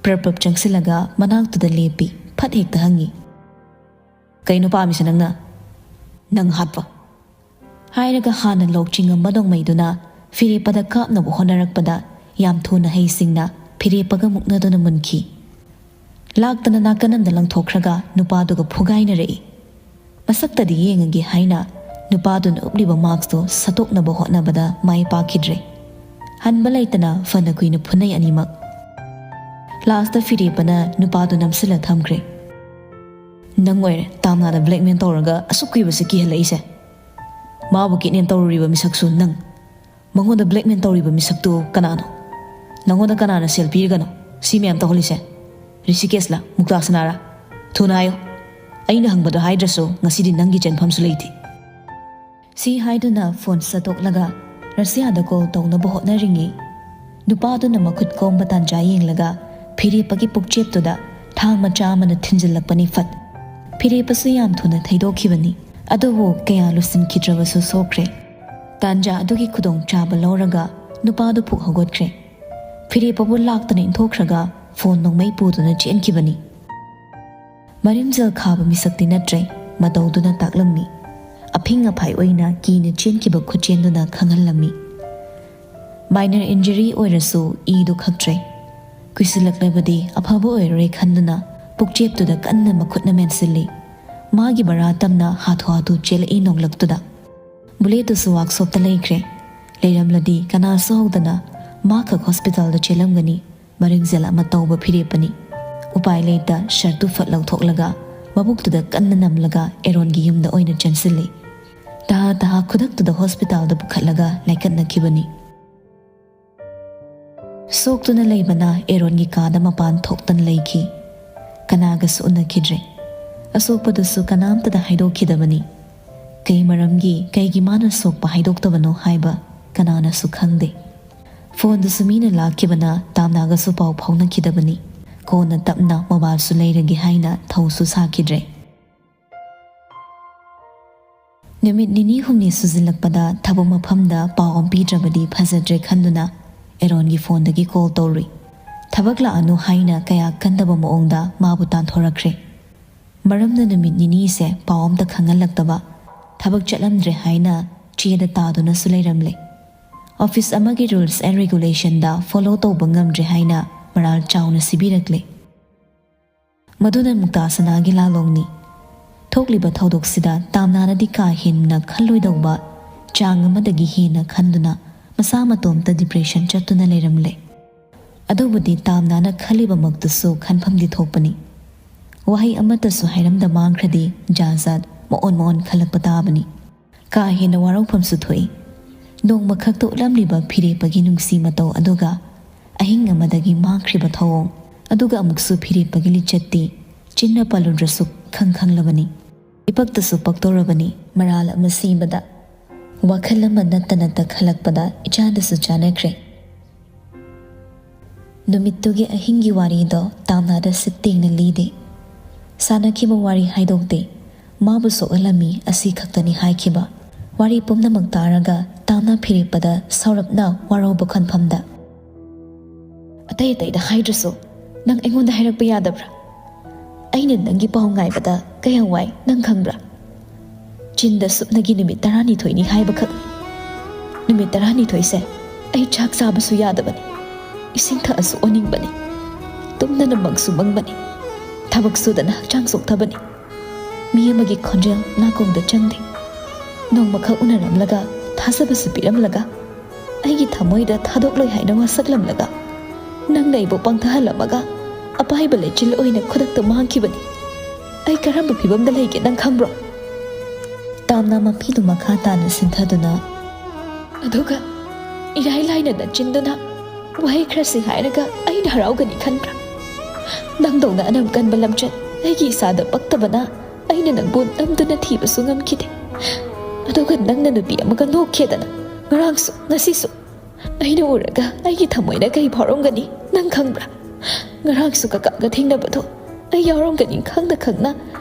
ꯄ꯭ꯔꯞ ꯄ꯭ꯔꯞ ꯆꯪꯁꯤꯜꯂꯒ ꯃꯅꯥꯛꯇꯨꯗ ꯂꯦꯞꯄꯤ꯫ ꯐꯠ ꯍꯦꯛꯇ ꯍꯪꯉꯤ, "ꯀꯩꯅꯣ ꯄꯥꯝꯃꯤꯁꯦ ꯅꯪꯅ?" "ꯅꯪ ꯍꯥꯠꯄ!" ꯍꯥꯏꯔꯒ ꯍꯥꯟꯅ ꯂꯣꯛ ꯆꯤꯡꯉꯝꯕ ꯅꯣꯡꯃꯩꯗꯨꯅ ꯐꯤꯔꯦꯞꯄꯗ ꯀꯥꯞꯅꯕ ꯍꯣꯠꯅꯔꯛꯄꯗ ꯌꯥꯝ ꯊꯨꯅ ꯍꯩꯁꯤꯡꯅ ꯐꯤꯔꯦꯞꯄꯒ ꯃꯨꯛꯅꯗꯨꯅ ꯃꯨꯟꯈꯤ꯫ ꯂꯥꯛꯇꯅ ꯅꯥꯀꯟ ꯑꯃꯗ ꯂꯪꯊꯣꯛꯈ꯭ꯔꯒ ꯅꯨꯄꯥꯗꯨꯒ ꯐꯨꯒꯥꯏꯅꯔꯛꯏ꯫ ꯃꯁꯛꯇꯗꯤ ꯌꯦꯡꯉꯒꯦ ꯍꯥꯏꯅ ꯅꯨꯄꯥꯗꯨꯅ ꯎꯞꯂꯤꯕ ꯃꯥꯛꯁꯇꯨ ꯁꯠꯇꯣꯛꯅꯕ ꯍꯣꯠꯅꯕꯗ ꯃꯥꯏ ꯄꯥꯛꯈꯤꯗ꯭ꯔꯦ꯫ ꯍꯟꯕ ꯂꯩꯇꯅ ꯐꯅ ꯀꯨꯏꯅ ꯐꯨꯅꯩ ꯑꯅꯤꯃꯛ꯫ ꯂꯥꯁꯇ ꯐꯤꯔꯦꯞꯄꯅ ꯅꯨꯄꯥꯗꯨ ꯅꯝꯁꯤꯜꯂ ꯊꯝꯈ꯭ꯔꯦ꯫ "ꯅꯪ ꯑꯣꯏꯔꯦ ꯇꯥꯝꯅꯥꯗ ꯕ꯭ꯂꯦꯛꯃꯦꯟ ꯇꯧꯔꯒ ꯑꯁꯨꯛ ꯀꯨꯏꯕꯁꯦ ꯀꯤꯍꯜꯂꯛꯏꯁꯦ꯫ ꯃꯥꯕꯨ ꯀꯤꯗꯅꯦꯞ ꯇꯧꯔꯨꯔꯤꯕ ꯃꯤꯁꯛꯁꯨ ꯅꯪ꯫ ꯃꯉꯣꯟꯗ ꯕ꯭ꯂꯦꯛꯃꯦꯟ ꯇꯧꯔꯤꯕ ꯃꯤꯁꯛꯇꯨ ꯀꯅꯥꯅꯣ? ꯅꯉꯣꯟꯗ ꯀꯅꯥꯅ ꯁꯦꯜ ꯄꯤꯔꯒꯅꯣ ꯁꯤ ꯃꯌꯥꯝ ꯇꯧꯍꯜꯂꯤꯁꯦ? ꯔꯤꯁꯤꯀꯦꯁꯂ? ꯃꯨꯛꯇꯥꯁꯅꯥꯔ? ꯊꯨꯅ ꯍꯥꯏꯌꯨ꯫" "ꯑꯩꯅ ꯍꯪꯕꯗꯣ ꯍꯥꯏꯗ꯭ꯔꯁꯨ ꯉꯁꯤꯗꯤ ꯅꯪꯒꯤ ꯆꯦꯟꯐꯝꯁꯨ ꯂꯩꯇꯦ"꯫ ꯁꯤ ꯍꯥꯏꯗꯨꯅ ꯐꯣꯟ ꯁꯠꯇꯣꯛꯂꯒ ꯔꯁꯤꯌꯥꯗ ꯀꯣꯜ ꯇꯧꯅꯕ ꯍꯣꯠꯅꯔꯤꯉꯩ, ꯅꯨꯄꯥꯗꯨꯅ ꯃꯈꯨꯠ ꯀꯣꯝꯕ ꯇꯥꯟꯖꯥ ꯌꯦꯡꯂꯒ ꯐꯤꯔꯦꯞꯄꯒꯤ ꯄꯨꯛꯆꯦꯞꯇꯨꯗ ꯊꯥꯡ ꯃꯆꯥ ꯑꯃꯅ ꯊꯤꯟꯖꯤꯜꯂꯛꯄꯅꯤ ꯐꯠ꯫ ꯐꯤꯔꯦꯞꯄꯁꯨ ꯌꯥꯝ ꯊꯨꯅ ꯊꯩꯗꯣꯛꯈꯤꯕꯅꯤ꯫ ꯑꯗꯨꯕꯨ ꯀꯌꯥ ꯂꯨꯁꯤꯟꯈꯤꯗ꯭ꯔꯕꯁꯨ ꯁꯣꯛꯈ꯭ꯔꯦ꯫ ꯇꯥꯟꯖꯥ ꯑꯗꯨꯒꯤ ꯈꯨꯗꯣꯡꯆꯥꯕ ꯂꯧꯔꯒ ꯅꯨꯄꯥꯗꯨ ꯐꯨꯛ ꯍꯧꯒꯠꯈ꯭ꯔꯦ꯫ ꯐꯤꯔꯦꯞꯄꯕꯨ ꯂꯥꯛꯇꯅ ꯏꯟꯊꯣꯛꯈ꯭ꯔꯒ ꯐꯣꯟ ꯅꯣꯡꯃꯩ ꯄꯨꯗꯨꯅ ꯆꯦꯟꯈꯤꯕꯅꯤ꯫ ꯃꯔꯤꯝꯖꯦꯜ ꯈꯥꯕ ꯃꯤꯁꯛꯇꯤ ꯅꯠꯇ꯭ꯔꯦ, ꯃꯇꯧꯗꯨꯅ ꯇꯥꯛꯂꯝꯃꯤ꯫ ꯑꯐꯤꯡ ꯑꯐꯥꯏ ꯑꯣꯏꯅ ꯀꯤꯅ ꯆꯦꯟꯈꯤꯕ ꯈꯨꯆꯦꯟꯗꯨꯅ ꯈꯪꯍꯜꯂꯝꯃꯤ꯫ ꯃꯥꯏꯅꯔ ꯏꯟꯖꯨꯔꯤ ꯑꯣꯏꯔꯁꯨ ꯏꯗꯨ ꯈꯛꯇ꯭ꯔꯦ꯫ ꯀꯨꯏꯁꯤꯜꯂꯛꯂꯕꯗꯤ ꯑꯐꯕ ꯑꯣꯏꯔꯔꯣꯏ ꯈꯟꯗꯨꯅ ꯄꯨꯛꯆꯦꯞꯇꯨꯗ ꯀꯟꯅ ꯃꯈꯨꯠꯅ ꯃꯦꯟꯁꯤꯜꯂꯤ꯫ ꯃꯥꯒꯤ ꯃꯔꯥ ꯇꯝꯅ ꯍꯥꯊꯨ ꯍꯥꯊꯨ ꯆꯦꯜꯂꯛꯏ ꯅꯣꯡꯂꯛꯇꯨꯗ꯫ ꯕꯨꯂꯦꯠꯇꯨꯁꯨ ꯋꯥꯛꯁꯣꯞꯇ ꯂꯩꯈ꯭ꯔꯦ꯫ ꯂꯩꯔꯝꯂꯗꯤ ꯀꯅꯥꯁꯨ ꯍꯧꯗꯅ ꯃꯥꯈꯛ ꯍꯣꯁꯄꯤꯇꯥꯜꯗ ꯆꯦꯜꯂꯝꯒꯅꯤ꯫ ꯃꯔꯤꯡꯖꯦꯜ ꯑꯃ ꯇꯧꯕ ꯐꯤꯔꯦꯞꯄꯅꯤ꯫ ꯎꯄꯥꯏ ꯂꯩꯇ ꯁꯔꯠꯇꯨ ꯐꯠ ꯂꯧꯊꯣꯛꯂꯒ ꯃꯕꯨꯛꯇꯨꯗ ꯀꯟꯅ ꯅꯝꯂꯒ ꯑꯦꯔꯣꯟꯒꯤ ꯌꯨꯝꯗ ꯑꯣꯏꯅ ꯆꯦꯟꯁꯤꯜꯂꯤ꯫ ꯇꯍꯥ ꯇꯍꯥ ꯈꯨꯗꯛꯇꯨꯗ ꯍꯣꯁꯄꯤꯇꯥꯜꯗ ꯄꯨꯈꯠꯂꯒ ꯂꯥꯏꯀꯠꯅꯈꯤꯕꯅꯤ꯫ ꯁꯣꯛꯇꯨꯅ ꯂꯩꯕꯅ ꯑꯦꯔꯣꯟꯒꯤ ꯀꯥꯗ ꯃꯄꯥꯟ ꯊꯣꯛꯇꯅ ꯂꯩꯈꯤ꯫ ꯀꯅꯥꯒꯁꯨ ꯎꯅꯈꯤꯗ꯭ꯔꯦ꯫ ꯑꯁꯣꯛꯄꯗꯨꯁꯨ ꯀꯅꯥꯝꯇꯗ ꯍꯥꯏꯗꯣꯛꯈꯤꯗꯕꯅꯤ꯫ ꯀꯩ ꯃꯔꯝꯒꯤ, ꯀꯩꯒꯤ ꯃꯥꯅ ꯁꯣꯛꯄ ꯍꯥꯏꯗꯣꯛꯇꯕꯅꯣ ꯍꯥꯏꯕ ꯀꯅꯥꯅꯁꯨ ꯈꯪꯗꯦ꯫ ꯐꯣꯟꯗꯨꯁꯨ ꯃꯤꯅ ꯂꯥꯛꯈꯤꯕꯅ ꯇꯥꯝꯅꯥꯒꯁꯨ ꯄꯥꯎ ꯐꯥꯎꯅꯈꯤꯗꯕꯅꯤ꯫ ꯀꯣꯟꯅ ꯇꯞꯅ ꯃꯣꯕꯥꯏꯜꯁꯨ ꯂꯩꯔꯒꯦ ꯍꯥꯏꯅ ꯊꯧꯁꯨ ꯁꯥꯈꯤꯗ꯭ꯔꯦ꯫ ꯅꯨꯃꯤꯠ ꯅꯤꯅꯤ ꯍꯨꯝꯅꯤ ꯁꯨꯖꯤꯜꯂꯛꯄꯗ ꯊꯕꯛ ꯃꯐꯝꯗ ꯄꯥꯎ ꯑꯃ ꯄꯤꯗ꯭ꯔꯕꯗꯤ ꯐꯖꯗ꯭ꯔꯦ ꯈꯟꯗꯨꯅ ꯑꯦꯔꯣꯟꯒꯤ ꯐꯣꯟꯗꯒꯤ ꯀꯣꯜ ꯇꯧꯔꯨꯏ꯫ ꯊꯕꯛ ꯂꯥꯛꯑꯅꯨ ꯍꯥꯏꯅ ꯀꯌꯥ ꯀꯟꯗꯕ ꯃꯑꯣꯡꯗ ꯃꯥꯕꯨ ꯇꯥꯟꯊꯣꯔꯛꯈ꯭ꯔꯦ꯫ ꯃꯔꯝꯅ ꯅꯨꯃꯤꯠ ꯅꯤꯅꯤꯁꯦ ꯄꯥꯎ ꯑꯝꯇ ꯈꯪꯍꯜꯂꯛꯇꯕ, ꯊꯕꯛ ꯆꯠꯂꯝꯗ꯭ꯔꯦ ꯍꯥꯏꯅ ꯆꯦꯗ ꯇꯥꯗꯨꯅꯁꯨ ꯂꯩꯔꯝꯂꯦ꯫ ꯑꯣꯐꯤꯁ ꯑꯃꯒꯤ rules and regulationꯗ follow ꯇꯧꯕ ꯉꯝꯗ꯭ꯔꯦ ꯍꯥꯏꯅ ꯃꯔꯥꯜ ꯆꯥꯎꯅ ꯁꯤꯕꯤꯔꯛꯂꯦ꯫ ꯃꯗꯨꯅ ꯃꯨꯛꯇꯥ ꯁꯅꯥꯒꯤ ꯂꯥꯂꯣꯡꯅꯤ꯫ ꯊꯣꯛꯂꯤꯕ ꯊꯧꯗꯣꯛꯁꯤꯗ ꯇꯥꯝꯅꯥꯅꯗꯤ ꯀꯥ ꯍꯦꯟꯅ ꯈꯜꯂꯣꯏꯗꯧꯕ ꯆꯥꯡ ꯑꯃꯗꯒꯤ ꯍꯦꯟꯅ ꯈꯟꯗꯨꯅ ꯃꯁꯥ ꯃꯇꯣꯝꯇ depression ꯆꯠꯇꯨꯅ ꯂꯩꯔꯝꯂꯦ꯫ ꯑꯗꯨꯕꯨꯗꯤ ꯇꯥꯝꯅꯥꯅ ꯈꯜꯂꯤꯕꯃꯛꯇꯨꯁꯨ ꯈꯟꯐꯝꯗꯤ ꯊꯣꯛꯄꯅꯤ꯫ ꯋꯥꯍꯩ ꯑꯃꯠꯇꯁꯨ ꯍꯥꯏꯔꯝꯗ ꯃꯥꯡꯈ꯭ꯔꯗꯤ ꯖꯥꯠ ꯖꯥꯠ ꯃꯑꯣꯟ ꯃꯑꯣꯟ ꯈꯜꯂꯛꯄ ꯇꯥꯕꯅꯤ꯫ ꯀꯥ ꯍꯦꯟꯅ ꯋꯥꯔꯧꯐꯝꯁꯨ ꯊꯣꯛꯏ꯫ ꯅꯣꯡꯃꯈꯛꯇ ꯎꯠꯂꯝꯂꯤꯕ ꯐꯤꯔꯦꯞꯄꯒꯤ ꯅꯨꯡꯁꯤ ꯃꯇꯧ ꯑꯗꯨꯒ ꯑꯍꯤꯡ ꯑꯃꯗꯒꯤ ꯃꯥꯡꯈ꯭ꯔꯤꯕ ꯊꯧꯑꯣꯡ ꯑꯗꯨꯒ ꯑꯃꯨꯛꯁꯨ ꯐꯤꯔꯦꯞꯄꯒꯤ ꯂꯤꯆꯠꯇꯤ ꯆꯤꯟꯅ ꯄꯜꯂꯨꯗ꯭ꯔꯁꯨ ꯈꯪ ꯈꯪꯂꯕꯅꯤ꯫ ꯏꯄꯛꯇꯁꯨ ꯄꯛꯇꯧꯔꯕꯅꯤ꯫ ꯃꯔꯥꯜ ꯑꯃ ꯁꯤꯕꯗ ꯋꯥꯈꯜ ꯑꯃ ꯅꯠꯇ ꯅꯠꯇ ꯈꯜꯂꯛꯄꯗ ꯏꯆꯥꯗꯁꯨ ꯆꯥꯟꯅꯈ꯭ꯔꯦ꯫ ꯅꯨꯃꯤꯠꯇꯨꯒꯤ ꯑꯍꯤꯡꯒꯤ ꯋꯥꯔꯤꯗꯣ ꯇꯥꯝꯅꯥꯗ ꯁꯤꯠ ꯇꯦꯡꯅ ꯂꯤꯗꯦ꯫ ꯁꯥꯟꯅꯈꯤꯕ ꯋꯥꯔꯤ ꯍꯥꯏꯗꯣꯛꯇꯦ꯫ ꯃꯥꯕꯨ ꯁꯣꯛꯍꯜꯂꯝꯃꯤ ꯑꯁꯤ ꯈꯛꯇꯅꯤ ꯍꯥꯏꯈꯤꯕ꯫ ꯋꯥꯔꯤ ꯄꯨꯝꯅꯃꯛ ꯇꯥꯔꯒ ꯇꯥꯝꯅꯥ ꯐꯤꯔꯦꯞꯄꯗ ꯁꯥꯎꯔꯞꯅ ꯋꯥꯔꯧꯕ ꯈꯟꯐꯝꯗ, "ꯑꯇꯩ ꯑꯇꯩꯗ ꯍꯥꯏꯗ꯭ꯔꯁꯨ ꯅꯪ ꯑꯩꯉꯣꯟꯗ ꯍꯥꯏꯔꯛꯄ ꯌꯥꯗꯕ꯭ꯔꯥ? ꯑꯩꯅ ꯅꯪꯒꯤ ꯄꯥꯎ ꯉꯥꯏꯕꯗ ꯀꯌꯥꯝ ꯋꯥꯏ ꯅꯪ ꯈꯪꯕ꯭ꯔꯥ? ꯆꯤꯟꯗ ꯁꯨꯞꯅꯒꯤ ꯅꯨꯃꯤꯠ ꯇꯔꯥꯅꯤꯊꯣꯏꯅꯤ ꯍꯥꯏꯕꯈꯛ꯫ ꯅꯨꯃꯤꯠ ꯇꯔꯥꯅꯤꯊꯣꯏꯁꯦ ꯑꯩ ꯆꯥꯛ ꯆꯥꯕꯁꯨ ꯌꯥꯗꯕꯅꯤ, ꯏꯁꯤꯡ ꯊꯛꯑꯁꯨ ꯑꯣꯅꯤꯡꯕꯅꯤ, ꯇꯨꯝꯗꯅ ꯃꯪꯁꯨ ꯃꯪꯕꯅꯤ, ꯊꯕꯛ ꯁꯨꯗꯅ ꯍꯛꯆꯥꯡ ꯆꯣꯛꯊꯕꯅꯤ꯫ ꯃꯤ ꯑꯃꯒꯤ ꯈꯣꯟꯖꯦꯜ ꯅꯥꯀꯣꯡꯗ ꯆꯪꯗꯦ꯫ ꯅꯣꯡꯃꯈꯛ ꯎꯅꯔꯝꯂꯒ ꯊꯥꯖꯕꯁꯨ ꯄꯤꯔꯝꯂꯒ ꯑꯩꯒꯤ ꯊꯃꯣꯏꯗ ꯊꯥꯗꯣꯛꯂꯣꯏ ꯍꯥꯏꯅ ꯋꯥꯁꯛꯂꯝꯂꯒ ꯅꯪꯅ ꯑꯩꯕꯨ ꯄꯪꯊꯍꯜꯂꯝꯃꯒ ꯑꯄꯥꯏꯕ ꯂꯩꯆꯤꯜ ꯑꯣꯏꯅ ꯈꯨꯗꯛꯇ ꯃꯥꯡꯈꯤꯕꯅꯤ꯫ ꯑꯩ ꯀꯔꯝꯕ ꯐꯤꯕꯝꯗ ꯂꯩꯒꯦ ꯅꯪ ꯈꯪꯕ꯭ꯔꯣ?" ꯇꯥꯝꯅ ꯃꯄꯤꯗꯨ ꯃꯈꯥ ꯇꯥꯅ ꯁꯤꯟꯊꯗꯨꯅ, "ꯑꯗꯨꯒ ꯏꯔꯥꯏ ꯂꯥꯏꯅ ꯅꯆꯤꯟꯗꯨꯅ ꯋꯥꯍꯩ ꯈꯔꯁꯤ ꯍꯥꯏꯔꯒ ꯑꯩꯅ ꯍꯔꯥꯎꯒꯅꯤ ꯈꯟꯕ꯭ꯔꯥ? ꯅꯪꯗꯧꯅ ꯑꯅꯝ ꯀꯟꯕ ꯂꯝꯆꯠ ꯑꯩꯒꯤ ꯏꯁꯥꯗ ꯄꯛꯇꯕꯅ ꯑꯩꯅ ꯅꯪꯕꯨ ꯅꯝꯗꯨꯅ ꯊꯤꯕꯁꯨ ꯉꯝꯈꯤꯗꯦ꯫ ꯑꯗꯨꯒ ꯅꯪꯅ ꯅꯨꯄꯤ ꯑꯃꯒ ꯅꯣꯛꯈꯤꯗꯅ ꯉꯔꯥꯡꯁꯨ ꯉꯁꯤꯁꯨ ꯑꯩꯅ ꯎꯔꯒ ꯑꯩꯒꯤ ꯊꯃꯣꯏꯅ ꯀꯩ ꯐꯥꯎꯔꯝꯒꯅꯤ ꯅꯪ ꯈꯪꯕ꯭ꯔꯥ? ꯉꯔꯥꯡꯁꯨ ꯀꯀꯥꯒ ꯊꯦꯡꯅꯕꯗꯣ ꯑꯩ ꯌꯥꯎꯔꯝꯒꯅꯤ ꯈꯪꯅ ꯈꯪꯅ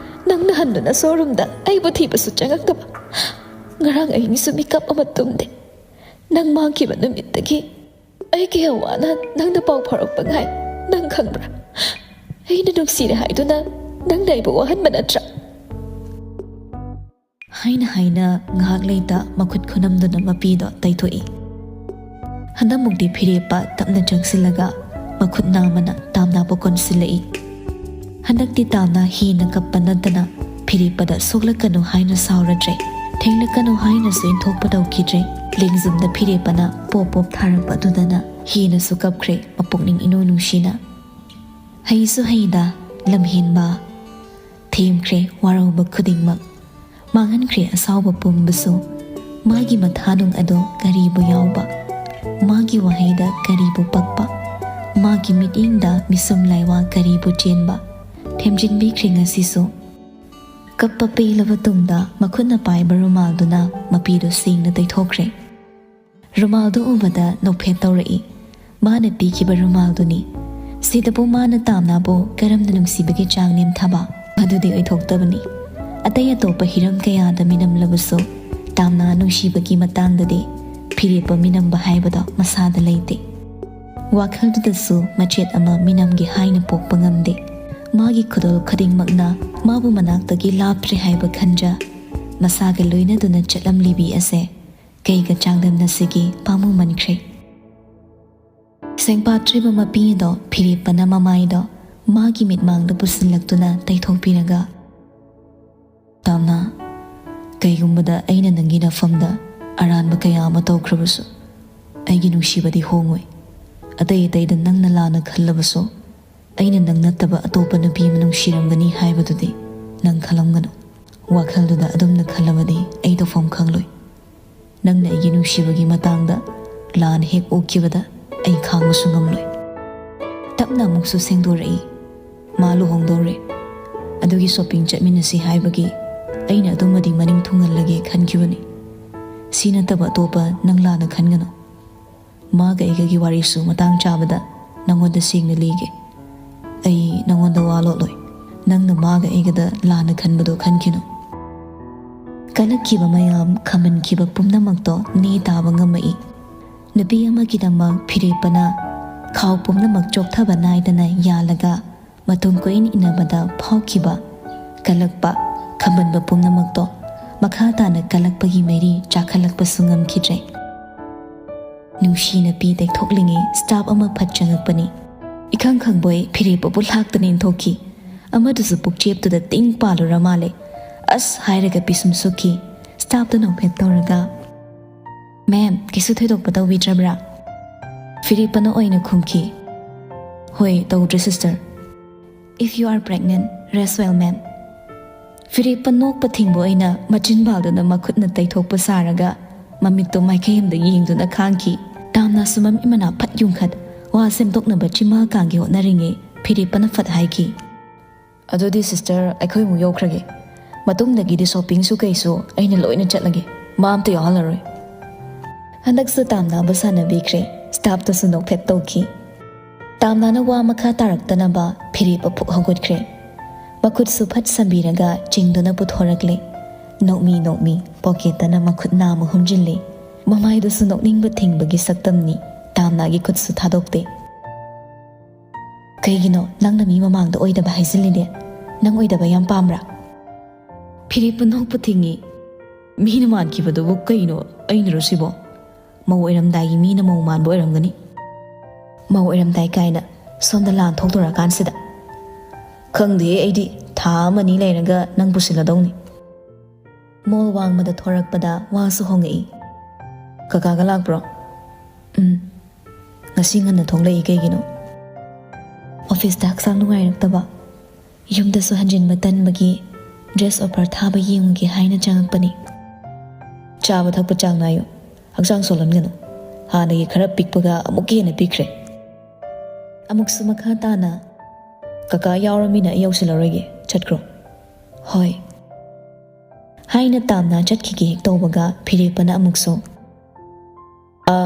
ꯅꯪꯅ ꯍꯟꯗꯨꯅ ꯁꯣꯔꯨꯝꯗ ꯑꯩꯕꯨ ꯊꯤꯕꯁꯨ ꯆꯪꯉꯛꯇꯕ꯫ ꯉꯔꯥꯡ ꯑꯍꯤꯡꯁꯨ ꯃꯤꯀꯞ ꯑꯃ ꯇꯨꯝꯗꯦ꯫ ꯅꯪ ꯃꯥꯡꯈꯤꯕ ꯅꯨꯃꯤꯠꯇꯒꯤ ꯑꯩ ꯀꯌꯥ ꯋꯥꯅ ꯅꯪꯅ ꯄꯥꯎ ꯐꯥꯎꯔꯛꯄ ꯉꯥꯏ ꯅꯪ ꯈꯪꯕ꯭ꯔꯥ? ꯑꯩꯅ ꯅꯨꯡꯁꯤꯔꯦ ꯍꯥꯏꯗꯨꯅ ꯅꯪꯅ ꯑꯩꯕꯨ ꯋꯥꯍꯟꯕ ꯅꯠꯇ꯭ꯔꯥ?" ꯍꯥꯏꯅ ꯍꯥꯏꯅ ꯉꯥꯏꯍꯥꯛ ꯂꯩꯇ ꯃꯈꯨꯠ ꯈꯨꯅꯝꯗꯨꯅ ꯃꯄꯤꯗꯣ ꯇꯩꯊꯣꯛꯏ꯫ ꯍꯟꯗꯛꯃꯨꯛꯇꯤ ꯐꯤꯔꯦꯞꯄ ꯇꯞꯅ ꯆꯪꯁꯤꯜꯂꯒ ꯃꯈꯨꯠ ꯅꯥꯝꯃꯅ ꯇꯥꯝꯅꯥꯕꯨ ꯀꯣꯟꯁꯤꯜꯂꯛꯏ꯫ ꯍꯟꯗꯛꯇꯤ ꯇꯥꯝꯅꯥ ꯍꯦꯟꯅ ꯀꯞꯄ ꯅꯠꯇꯅ ꯐꯤꯔꯦꯞꯄꯗ "ꯁꯣꯛꯂꯛꯀꯅꯨ" ꯍꯥꯏꯅ ꯁꯥꯎꯔꯗ꯭ꯔꯦ, "ꯊꯦꯡꯂꯛꯀꯅꯨ" ꯍꯥꯏꯅꯁꯨ ꯏꯟꯊꯣꯛꯄ ꯇꯧꯈꯤꯗ꯭ꯔꯦ꯫ ꯂꯦꯡꯖꯨꯝꯗ ꯐꯤꯔꯦꯞꯄꯅ ꯄꯣꯞ ꯄꯣꯞ ꯊꯥꯔꯛꯄ ꯑꯗꯨꯗꯅ ꯍꯦꯟꯅꯁꯨ ꯀꯞꯈ꯭ꯔꯦ ꯃꯄꯨꯛꯅꯤꯡ ꯏꯅꯨ ꯅꯨꯡꯁꯤꯅ꯫ ꯍꯩꯁꯨ ꯍꯩꯗ, ꯂꯝꯍꯦꯟꯕ, ꯊꯦꯝꯈ꯭ꯔꯦ ꯋꯥꯔꯧꯕ ꯈꯨꯗꯤꯡꯃꯛ꯫ ꯃꯥꯡꯍꯟꯈ꯭ꯔꯦ ꯑꯁꯥꯎꯕ ꯄꯨꯝꯕꯁꯨ꯫ ꯃꯥꯒꯤ ꯃꯊꯥꯅꯨꯡ ꯑꯗꯣ ꯀꯔꯤꯕꯨ ꯌꯥꯎꯕ? ꯃꯥꯒꯤ ꯋꯥꯍꯩꯗ ꯀꯔꯤꯕꯨ ꯄꯛꯄ? ꯃꯥꯒꯤ ꯃꯤꯠꯌꯦꯡꯗ ꯃꯤꯁꯨꯝ ꯂꯥꯏꯋꯥ ꯀꯔꯤꯕꯨ ꯆꯦꯟꯕ? ꯊꯦꯝꯖꯤꯟꯕꯤꯈ꯭ꯔꯦ ꯉꯁꯤꯁꯨ꯫ ꯀꯞꯄ ꯄꯦꯜꯂꯕ ꯇꯨꯡꯗ ꯃꯈꯨꯠꯅ ꯄꯥꯏꯕ ꯔꯨꯃꯥꯜꯗꯨꯅ ꯃꯄꯤꯗꯨ ꯁꯦꯡꯅ ꯇꯩꯊꯣꯛꯈ꯭ꯔꯦ꯫ ꯔꯨꯃꯥꯜꯗꯨ ꯎꯕꯗ ꯅꯣꯛꯐꯦꯠ ꯇꯧꯔꯛꯏ꯫ ꯃꯥꯅ ꯄꯤꯈꯤꯕ ꯔꯨꯃꯥꯜꯗꯨꯅꯤ꯫ ꯁꯤꯗꯕꯨ ꯃꯥꯅ ꯇꯥꯝꯅꯥꯕꯨ ꯀꯔꯝꯅ ꯅꯨꯡꯁꯤꯕꯒꯤ ꯆꯥꯡ ꯅꯦꯝꯊꯕ? ꯑꯗꯨꯗꯤ ꯑꯣꯏꯊꯣꯛꯇꯕꯅꯤ꯫ ꯑꯇꯩ ꯑꯇꯣꯞꯄ ꯍꯤꯔꯝ ꯀꯌꯥꯗ ꯃꯤꯅꯝꯂꯕꯁꯨ, ꯇꯥꯝꯅꯥ ꯅꯨꯡꯁꯤꯕꯒꯤ ꯃꯇꯥꯡꯗꯗꯤ ꯐꯤꯔꯦꯞꯄ ꯃꯤꯅꯝꯕ ꯍꯥꯏꯕꯗꯣ ꯃꯁꯥꯗ ꯂꯩꯇꯦ꯫ ꯋꯥꯈꯜꯗꯨꯗꯁꯨ ꯃꯆꯦꯠ ꯑꯃ ꯃꯤꯅꯝꯒꯦ ꯍꯥꯏꯅ ꯄꯣꯛꯄ ꯉꯝꯗꯦ꯫ ꯃꯥꯒꯤ ꯈꯨꯗꯣꯜ ꯈꯨꯗꯤꯡꯃꯛꯅ ꯃꯥꯕꯨ ꯃꯅꯥꯛꯇꯒꯤ ꯂꯥꯞꯇ꯭ꯔꯦ ꯍꯥꯏꯕ ꯈꯟꯖ, ꯃꯁꯥꯒ ꯂꯣꯏꯅꯗꯨꯅ ꯆꯠꯂꯝꯂꯤꯕꯤ ꯑꯁꯦ ꯀꯩꯒ ꯆꯥꯡꯗꯝꯅꯁꯤꯒꯦ? ꯄꯥꯝꯃꯨꯃꯟꯈ꯭ꯔꯦ꯫ ꯁꯦꯡꯄꯥꯠꯇ꯭ꯔꯤꯕ ꯃꯄꯤ ꯑꯗꯣ ꯐꯤꯔꯦꯞꯄꯅ ꯃꯃꯥꯏꯗꯣ ꯃꯥꯒꯤ ꯃꯤꯠꯃꯥꯡꯗ ꯄꯨꯁꯤꯜꯂꯛꯇꯨꯅ ꯇꯩꯊꯣꯛꯄꯤꯔꯒ, "ꯇꯥꯝꯅꯥ, ꯀꯩꯒꯨꯝꯕꯗ ꯑꯩꯅ ꯅꯪꯒꯤ ꯅꯐꯝꯗ ꯑꯔꯥꯟꯕ ꯀꯌꯥ ꯑꯃ ꯇꯧꯈ꯭ꯔꯕꯁꯨ, ꯑꯩꯒꯤ ꯅꯨꯡꯁꯤꯕꯗꯤ ꯍꯣꯡꯉꯣꯏ꯫ ꯑꯇꯩ ꯑꯇꯩꯗ ꯅꯪꯅ ꯂꯥꯟꯅ ꯈꯜꯂꯕꯁꯨ, ꯑꯩꯅ ꯅꯪ ꯅꯠꯇꯕ ꯑꯇꯣꯞꯄ ꯅꯨꯄꯤ ꯑꯃ ꯅꯨꯡꯁꯤꯔꯝꯒꯅꯤ ꯍꯥꯏꯕꯗꯨꯗꯤ ꯅꯪ ꯈꯜꯂꯝꯒꯅꯨ꯫ ꯋꯥꯈꯜꯗꯨꯗ ꯑꯗꯨꯝꯅ ꯈꯜꯂꯕꯗꯤ ꯑꯩ ꯇꯧꯐꯝ ꯈꯪꯂꯣꯏ꯫ ꯅꯪꯅ ꯑꯩꯒꯤ ꯅꯨꯡꯁꯤꯕꯒꯤ ꯃꯇꯥꯡꯗ ꯂꯥꯟ ꯍꯦꯛ ꯑꯣꯛꯈꯤꯕꯗ ꯑꯩ ꯈꯥꯡꯕꯁꯨ ꯉꯝꯂꯣꯏ꯫" ꯇꯞꯅ ꯑꯃꯨꯛꯁꯨ ꯁꯦꯡꯗꯣꯔꯛꯏ꯫ ꯃꯥ ꯂꯨꯍꯣꯡꯗꯧꯔꯦ꯫ ꯑꯗꯨꯒꯤ ꯁꯣꯄꯤꯡ ꯆꯠꯃꯤꯟꯅꯁꯤ ꯍꯥꯏꯕꯒꯤ ꯑꯩꯅ ꯑꯗꯨꯃꯗꯤ ꯃꯅꯤꯡ ꯊꯨꯡꯍꯜꯂꯒꯦ ꯈꯟꯈꯤꯕꯅꯤ꯫ ꯁꯤ ꯅꯠꯇꯕ ꯑꯇꯣꯞꯄ ꯅꯪ ꯂꯥꯟꯅ ꯈꯟꯒꯅꯨ꯫ ꯃꯥꯒ ꯑꯩꯒꯒꯤ ꯋꯥꯔꯤꯁꯨ ꯃꯇꯥꯡ ꯆꯥꯕꯗ ꯅꯉꯣꯟꯗ ꯁꯦꯡꯅ ꯂꯤꯒꯦ꯫ ꯑꯩ ꯅꯉꯣꯟꯗ ꯋꯥ ꯂꯣꯠꯂꯣꯏ꯫ ꯅꯪꯅ ꯃꯥꯒ ꯑꯩꯒꯗ ꯂꯥꯟꯅ ꯈꯟꯕꯗꯣ ꯈꯟꯈꯤꯅꯨ꯫ ꯀꯜꯂꯛꯈꯤꯕ ꯃꯌꯥꯝ, ꯈꯝꯕꯟꯈꯤꯕ ꯄꯨꯝꯅꯃꯛꯇꯣ ꯅꯦ ꯇꯥꯕ ꯉꯝꯃꯛꯏ꯫ ꯅꯨꯄꯤ ꯑꯃꯒꯤꯗꯃꯛ ꯐꯤꯔꯦꯞꯄꯅ ꯈꯥꯎ ꯄꯨꯝꯅꯃꯛ ꯆꯣꯛꯊꯕ ꯅꯥꯏꯗꯅ ꯌꯥꯜꯂꯒ ꯃꯇꯝ ꯀꯨꯏꯅ ꯏꯟꯅꯕꯗ ꯐꯥꯎꯈꯤꯕ ꯀꯜꯂꯛꯄ, ꯈꯝꯕꯟꯕ ꯄꯨꯝꯅꯃꯛꯇꯣ ꯃꯈꯥ ꯇꯥꯅ ꯀꯜꯂꯛꯄꯒꯤ ꯃꯩꯔꯤ ꯆꯥꯛꯈꯠꯂꯛꯄꯁꯨ ꯉꯝꯈꯤꯗ꯭ꯔꯦ꯫ ꯅꯨꯡꯁꯤꯅ ꯄꯤ ꯇꯩꯊꯣꯛꯂꯤꯉꯩ ꯁ꯭ꯇꯥꯐ ꯑꯃ ꯐꯠ ꯆꯪꯉꯛꯄꯅꯤ꯫ ꯏꯈꯪ ꯈꯪꯕꯣꯏ ꯐꯤꯔꯦꯞꯄꯕꯨ ꯂꯥꯛꯇꯅ ꯏꯟꯊꯣꯛꯈꯤ꯫ ꯑꯃꯗꯨꯁꯨ ꯄꯨꯛꯆꯦꯞꯇꯨꯗ ꯇꯤꯡ ꯄꯥꯜꯂꯨꯔ ꯃꯥꯜꯂꯦ꯫ "ꯑꯁ!" ꯍꯥꯏꯔꯒ ꯄꯤꯁꯨꯝ ꯁꯨꯛꯈꯤ꯫ ꯁ꯭ꯇꯥꯐꯇꯨ ꯅꯣꯛꯐꯦꯠ ꯇꯧꯔꯒ, "ꯃꯦꯝ, ꯀꯩꯁꯨ ꯊꯣꯏꯗꯣꯛꯄ ꯇꯧꯕꯤꯗ꯭ꯔꯕ꯭ꯔꯥ?" ꯐꯤꯔꯦꯞꯄꯅ ꯑꯣꯏꯅ ꯈꯨꯝꯈꯤ, "ꯍꯣꯏ, ꯇꯧꯗ꯭ꯔꯦ, sister. If you are pregnant, rest well, ma'am." ꯐꯤꯔꯦꯞꯄ ꯅꯣꯛꯄ ꯊꯤꯡꯕ ꯑꯣꯏꯅ ꯃꯆꯤꯟ ꯕꯥꯜꯗꯨꯅ ꯃꯈꯨꯠꯅ ꯇꯩꯊꯣꯛꯄ ꯁꯥꯔꯒ ꯃꯃꯤꯠꯇꯣ ꯃꯥꯏꯀꯩ ꯑꯃꯗ ꯌꯦꯡꯗꯨꯅ ꯈꯥꯡꯈꯤ꯫ ꯇꯥꯝꯅꯥꯁꯨ ꯃꯃꯤꯠ ꯃꯅꯥ ꯐꯠ ꯌꯨꯡꯈꯠ, ꯋꯥ ꯁꯦꯝꯗꯣꯛꯅꯕ ꯆꯤꯝꯕꯥꯜ ꯀꯥꯡꯒꯦ ꯍꯣꯠꯅꯔꯤꯉꯩ ꯐꯤꯔꯦꯞꯄꯅ ꯐꯠ ꯍꯥꯏꯈꯤ, "ꯑꯗꯨꯗꯤ ꯁꯤꯁꯇꯔ, ꯑꯩꯈꯣꯏ ꯑꯃꯨꯛ ꯌꯧꯈ꯭ꯔꯒꯦ꯫ ꯃꯇꯨꯡꯗꯒꯤꯗꯤ ꯁꯣꯄꯤꯡꯁꯨ ꯀꯩꯁꯨ ꯑꯩꯅ ꯂꯣꯏꯅ ꯆꯠꯂꯒꯦ, ꯃꯥ ꯑꯝꯇ ꯌꯥꯎꯍꯜꯂꯔꯣꯏ"꯫ ꯍꯟꯗꯛꯁꯨ ꯇꯥꯝꯅꯥꯕꯨ ꯁꯥꯟꯅꯕꯤꯈ꯭ꯔꯦ꯫ ꯁ꯭ꯇꯥꯐꯇꯨꯁꯨ ꯅꯣꯛꯐꯦꯠ ꯇꯧꯈꯤ꯫ ꯇꯥꯝꯅꯥꯅ ꯋꯥ ꯃꯈꯥ ꯇꯥꯔꯛꯇꯅꯕ ꯐꯤꯔꯦꯞ ꯑꯐꯨꯛ ꯍꯧꯒꯠꯈ꯭ꯔꯦ꯫ ꯃꯈꯨꯠꯁꯨ ꯐꯠ ꯁꯝꯕꯤꯔꯒ ꯆꯤꯡꯗꯨꯅ ꯄꯨꯊꯣꯔꯛꯂꯦ꯫ ꯅꯣꯛꯃꯤ ꯅꯣꯛꯃꯤ ꯄꯣꯀꯦꯠꯇꯅ ꯃꯈꯨꯠ ꯅꯥꯝꯃ ꯍꯨꯝꯖꯤꯜꯂꯦ꯫ ꯃꯃꯥꯏꯗꯨꯁꯨ ꯅꯣꯛꯅꯤꯡꯕ ꯊꯤꯡꯕꯒꯤ ꯁꯛꯇꯝꯅꯤ꯫ ꯇꯥꯝꯅꯥꯒꯤ ꯈꯨꯠꯁꯨ ꯊꯥꯗꯣꯛꯇꯦ꯫ "ꯀꯩꯒꯤꯅꯣ ꯅꯪꯅ ꯃꯤ ꯃꯃꯥꯡꯗ ꯑꯣꯏꯗꯕ ꯍꯥꯏꯖꯤꯜꯂꯤꯗꯤ? ꯅꯪ ꯑꯣꯏꯗꯕ ꯌꯥꯝ ꯄꯥꯝꯕ꯭ꯔꯥ?" ꯐꯤꯔꯦꯞꯄ ꯅꯣꯛꯄ ꯊꯤꯡꯉꯤ꯫ "ꯃꯤꯅ ꯃꯥꯟꯈꯤꯕꯗꯨꯕꯨ ꯀꯩꯅꯣ, ꯑꯩꯅꯔꯣ ꯁꯤꯕꯣ? ꯃꯧ ꯑꯣꯏꯔꯝꯗꯥꯏꯒꯤ ꯃꯤꯅ ꯃꯧ ꯃꯥꯟꯕ ꯑꯣꯏꯔꯝꯒꯅꯤ꯫ ꯃꯧ ꯑꯣꯏꯔꯝꯗꯥꯏ ꯀꯥꯏꯅ, ꯁꯣꯝꯗ ꯂꯥꯟ ꯊꯣꯛꯇꯣꯔꯀꯥꯟꯁꯤꯗ꯫ ꯈꯪꯗꯦꯍꯦ ꯑꯩꯗꯤ, ꯊꯥ ꯑꯃꯅꯤ ꯂꯩꯔꯒ ꯅꯪ ꯄꯨꯁꯤꯜꯂꯗꯧꯅꯤ"꯫ ꯃꯣꯜ ꯋꯥꯡꯃꯗ ꯊꯣꯔꯛꯄꯗ ꯋꯥꯁꯨ ꯍꯣꯡꯉꯛꯏ꯫ "ꯀꯀꯥꯒ ꯂꯥꯛꯄ꯭ꯔꯣ?" "ꯎꯝ"꯫ "ꯉꯁꯤ ꯉꯟꯅ ꯊꯣꯛꯂꯛꯏ ꯀꯩꯒꯤꯅꯣ?" "ꯑꯣꯐꯤꯁꯇ ꯍꯛꯆꯥꯡ ꯅꯨꯡꯉꯥꯏꯔꯛꯇꯕ, ꯌꯨꯝꯗꯁꯨ ꯍꯟꯖꯤꯟꯕ ꯇꯟꯕꯒꯤ ꯗ꯭ꯔꯦꯁ ꯑꯣꯐꯔ ꯊꯥꯕ ꯌꯦꯡꯉꯨꯒꯦ ꯍꯥꯏꯅ ꯆꯪꯉꯛꯄꯅꯤ"꯫ "ꯆꯥꯕ ꯊꯛꯄ ꯆꯥꯡ ꯅꯥꯏꯌꯨ, ꯍꯛꯆꯥꯡ ꯁꯣꯜꯍꯟꯒꯅꯨ꯫ ꯍꯥꯟꯅꯒꯤ ꯈꯔ ꯄꯤꯛꯄꯒ ꯑꯃꯨꯛꯀ ꯍꯦꯟꯅ ꯄꯤꯛꯈ꯭ꯔꯦ"꯫ ꯑꯃꯨꯛꯁꯨ ꯃꯈꯥ ꯇꯥꯅ, "ꯀꯀꯥ ꯌꯥꯎꯔꯃꯤꯅ ꯑꯩ ꯌꯧꯁꯤꯜꯂꯔꯣꯏꯒꯦ, ꯆꯠꯈ꯭ꯔꯣ"꯫ "ꯍꯣꯏ" ꯍꯥꯏꯅ ꯇꯥꯝꯅ ꯆꯠꯈꯤꯒꯦ ꯍꯦꯛ ꯇꯧꯕꯒ ꯐꯤꯔꯦꯞꯄꯅ ꯑꯃꯨꯛꯁꯨ, "ꯑ"꯫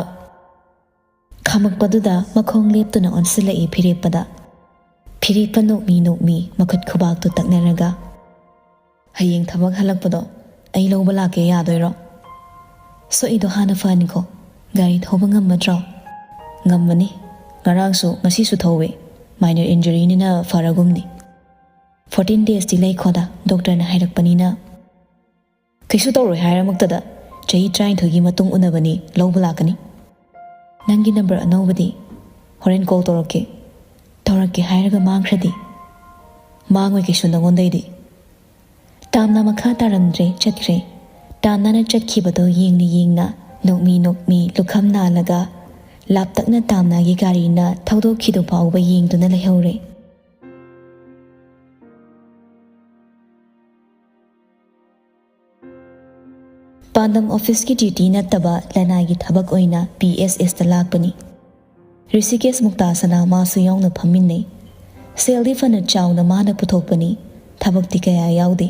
ꯈꯥꯝꯃꯛꯄꯗꯨꯗ ꯃꯈꯣꯡ ꯂꯦꯞꯇꯨꯅ ꯑꯣꯟꯁꯤꯜꯂꯛꯏ ꯐꯤꯔꯦꯞꯄꯗ꯫ ꯐꯤꯔꯦꯞꯄ ꯅꯣꯛꯃꯤ ꯅꯣꯛꯃꯤ ꯃꯈꯨꯠ ꯈꯨꯕꯥꯛꯇꯨ ꯇꯛꯅꯔꯒ, "ꯍꯌꯦꯡ ꯊꯕꯛ ꯍꯜꯂꯛꯄꯗꯣ ꯑꯩ ꯂꯧꯕ ꯂꯥꯛꯀꯦ, ꯌꯥꯗꯣꯏꯔꯣ? ꯁꯣꯛꯏꯗꯣ ꯍꯥꯟꯅ ꯐꯍꯟꯈꯣ꯫ ꯒꯥꯔꯤ ꯊꯧꯕ ꯉꯝꯃꯗ꯭ꯔꯣ?" "ꯉꯝꯃꯅꯤ꯫ ꯉꯔꯥꯡꯁꯨ ꯉꯁꯤꯁꯨ ꯊꯧꯋꯦ꯫ ꯃꯥꯏꯅꯔ ꯏꯟꯖꯨꯔꯤꯅꯤꯅ ꯐꯔꯒꯨꯝꯅꯤ꯫ ꯐꯣꯔꯇꯤꯟ ꯗꯦꯖꯇꯤ ꯂꯩꯈꯣꯗ, ꯗꯣꯛꯇꯔꯅ ꯍꯥꯏꯔꯛꯄꯅꯤꯅ"꯫ "ꯀꯩꯁꯨ ꯇꯧꯔꯣꯏ ꯍꯥꯏꯔꯃꯛꯇꯗ, ꯆꯍꯤ ꯇꯔꯥꯅꯤꯊꯣꯏꯒꯤ ꯃꯇꯨꯡ ꯎꯅꯕꯅꯤ, ꯂꯧꯕ ꯂꯥꯛꯀꯅꯤ"꯫ "ꯅꯪꯒꯤ ꯅꯝꯕꯔ ꯑꯅꯧꯕꯗꯤ?" "ꯍꯣꯔꯦꯟ ꯀꯣꯜ ꯇꯧꯔꯛꯀꯦ"꯫ "ꯇꯧꯔꯛꯀꯦ ꯍꯥꯏꯔꯒ ꯃꯥꯡꯈ꯭ꯔꯗꯤ?" "ꯃꯥꯡꯉꯣꯏ ꯀꯩꯁꯨ ꯅꯉꯣꯟꯗꯩꯗꯤ"꯫ ꯇꯥꯝꯅ ꯃꯈꯥ ꯇꯥꯔꯝꯗ꯭ꯔꯦ, ꯆꯠꯈ꯭ꯔꯦ꯫ ꯇꯥꯝꯅꯅ ꯆꯠꯈꯤꯕꯗꯣ ꯌꯦꯡꯅ ꯌꯦꯡꯅ, ꯅꯣꯛꯃꯤ ꯅꯣꯛꯃꯤ, ꯂꯨꯈꯝ ꯅꯥꯜꯂꯒ, ꯂꯥꯞꯇꯛꯅ ꯇꯥꯝꯅꯒꯤ ꯒꯥꯔꯤꯅ ꯊꯧꯗꯣꯛꯈꯤꯗꯨ ꯐꯥꯎꯕ ꯌꯦꯡꯗꯨꯅ ꯂꯩꯍꯧꯔꯦ꯫ ꯄꯥꯟꯗꯝ ꯑꯣꯐꯤꯁꯀꯤ ꯗ꯭ꯌꯨꯇꯤ ꯅꯠꯇꯕ ꯂꯅꯥꯏꯒꯤ ꯊꯕꯛ ꯑꯣꯏꯅ ꯄꯤ ꯑꯦꯁ ꯑꯦꯁꯇ ꯂꯥꯛꯄꯅꯤ꯫ ꯔꯤꯁꯤꯀꯦꯁ ꯃꯨꯛꯇꯥꯁꯅꯥ ꯃꯥꯁꯨ ꯌꯥꯎꯅ ꯐꯝꯃꯤꯟꯅꯩ꯫ ꯁꯦꯜꯗꯤ ꯐꯅ ꯆꯥꯎꯅ ꯃꯥꯅ ꯄꯨꯊꯣꯛꯄꯅꯤ, ꯊꯕꯛꯇꯤ ꯀꯌꯥ ꯌꯥꯎꯗꯦ꯫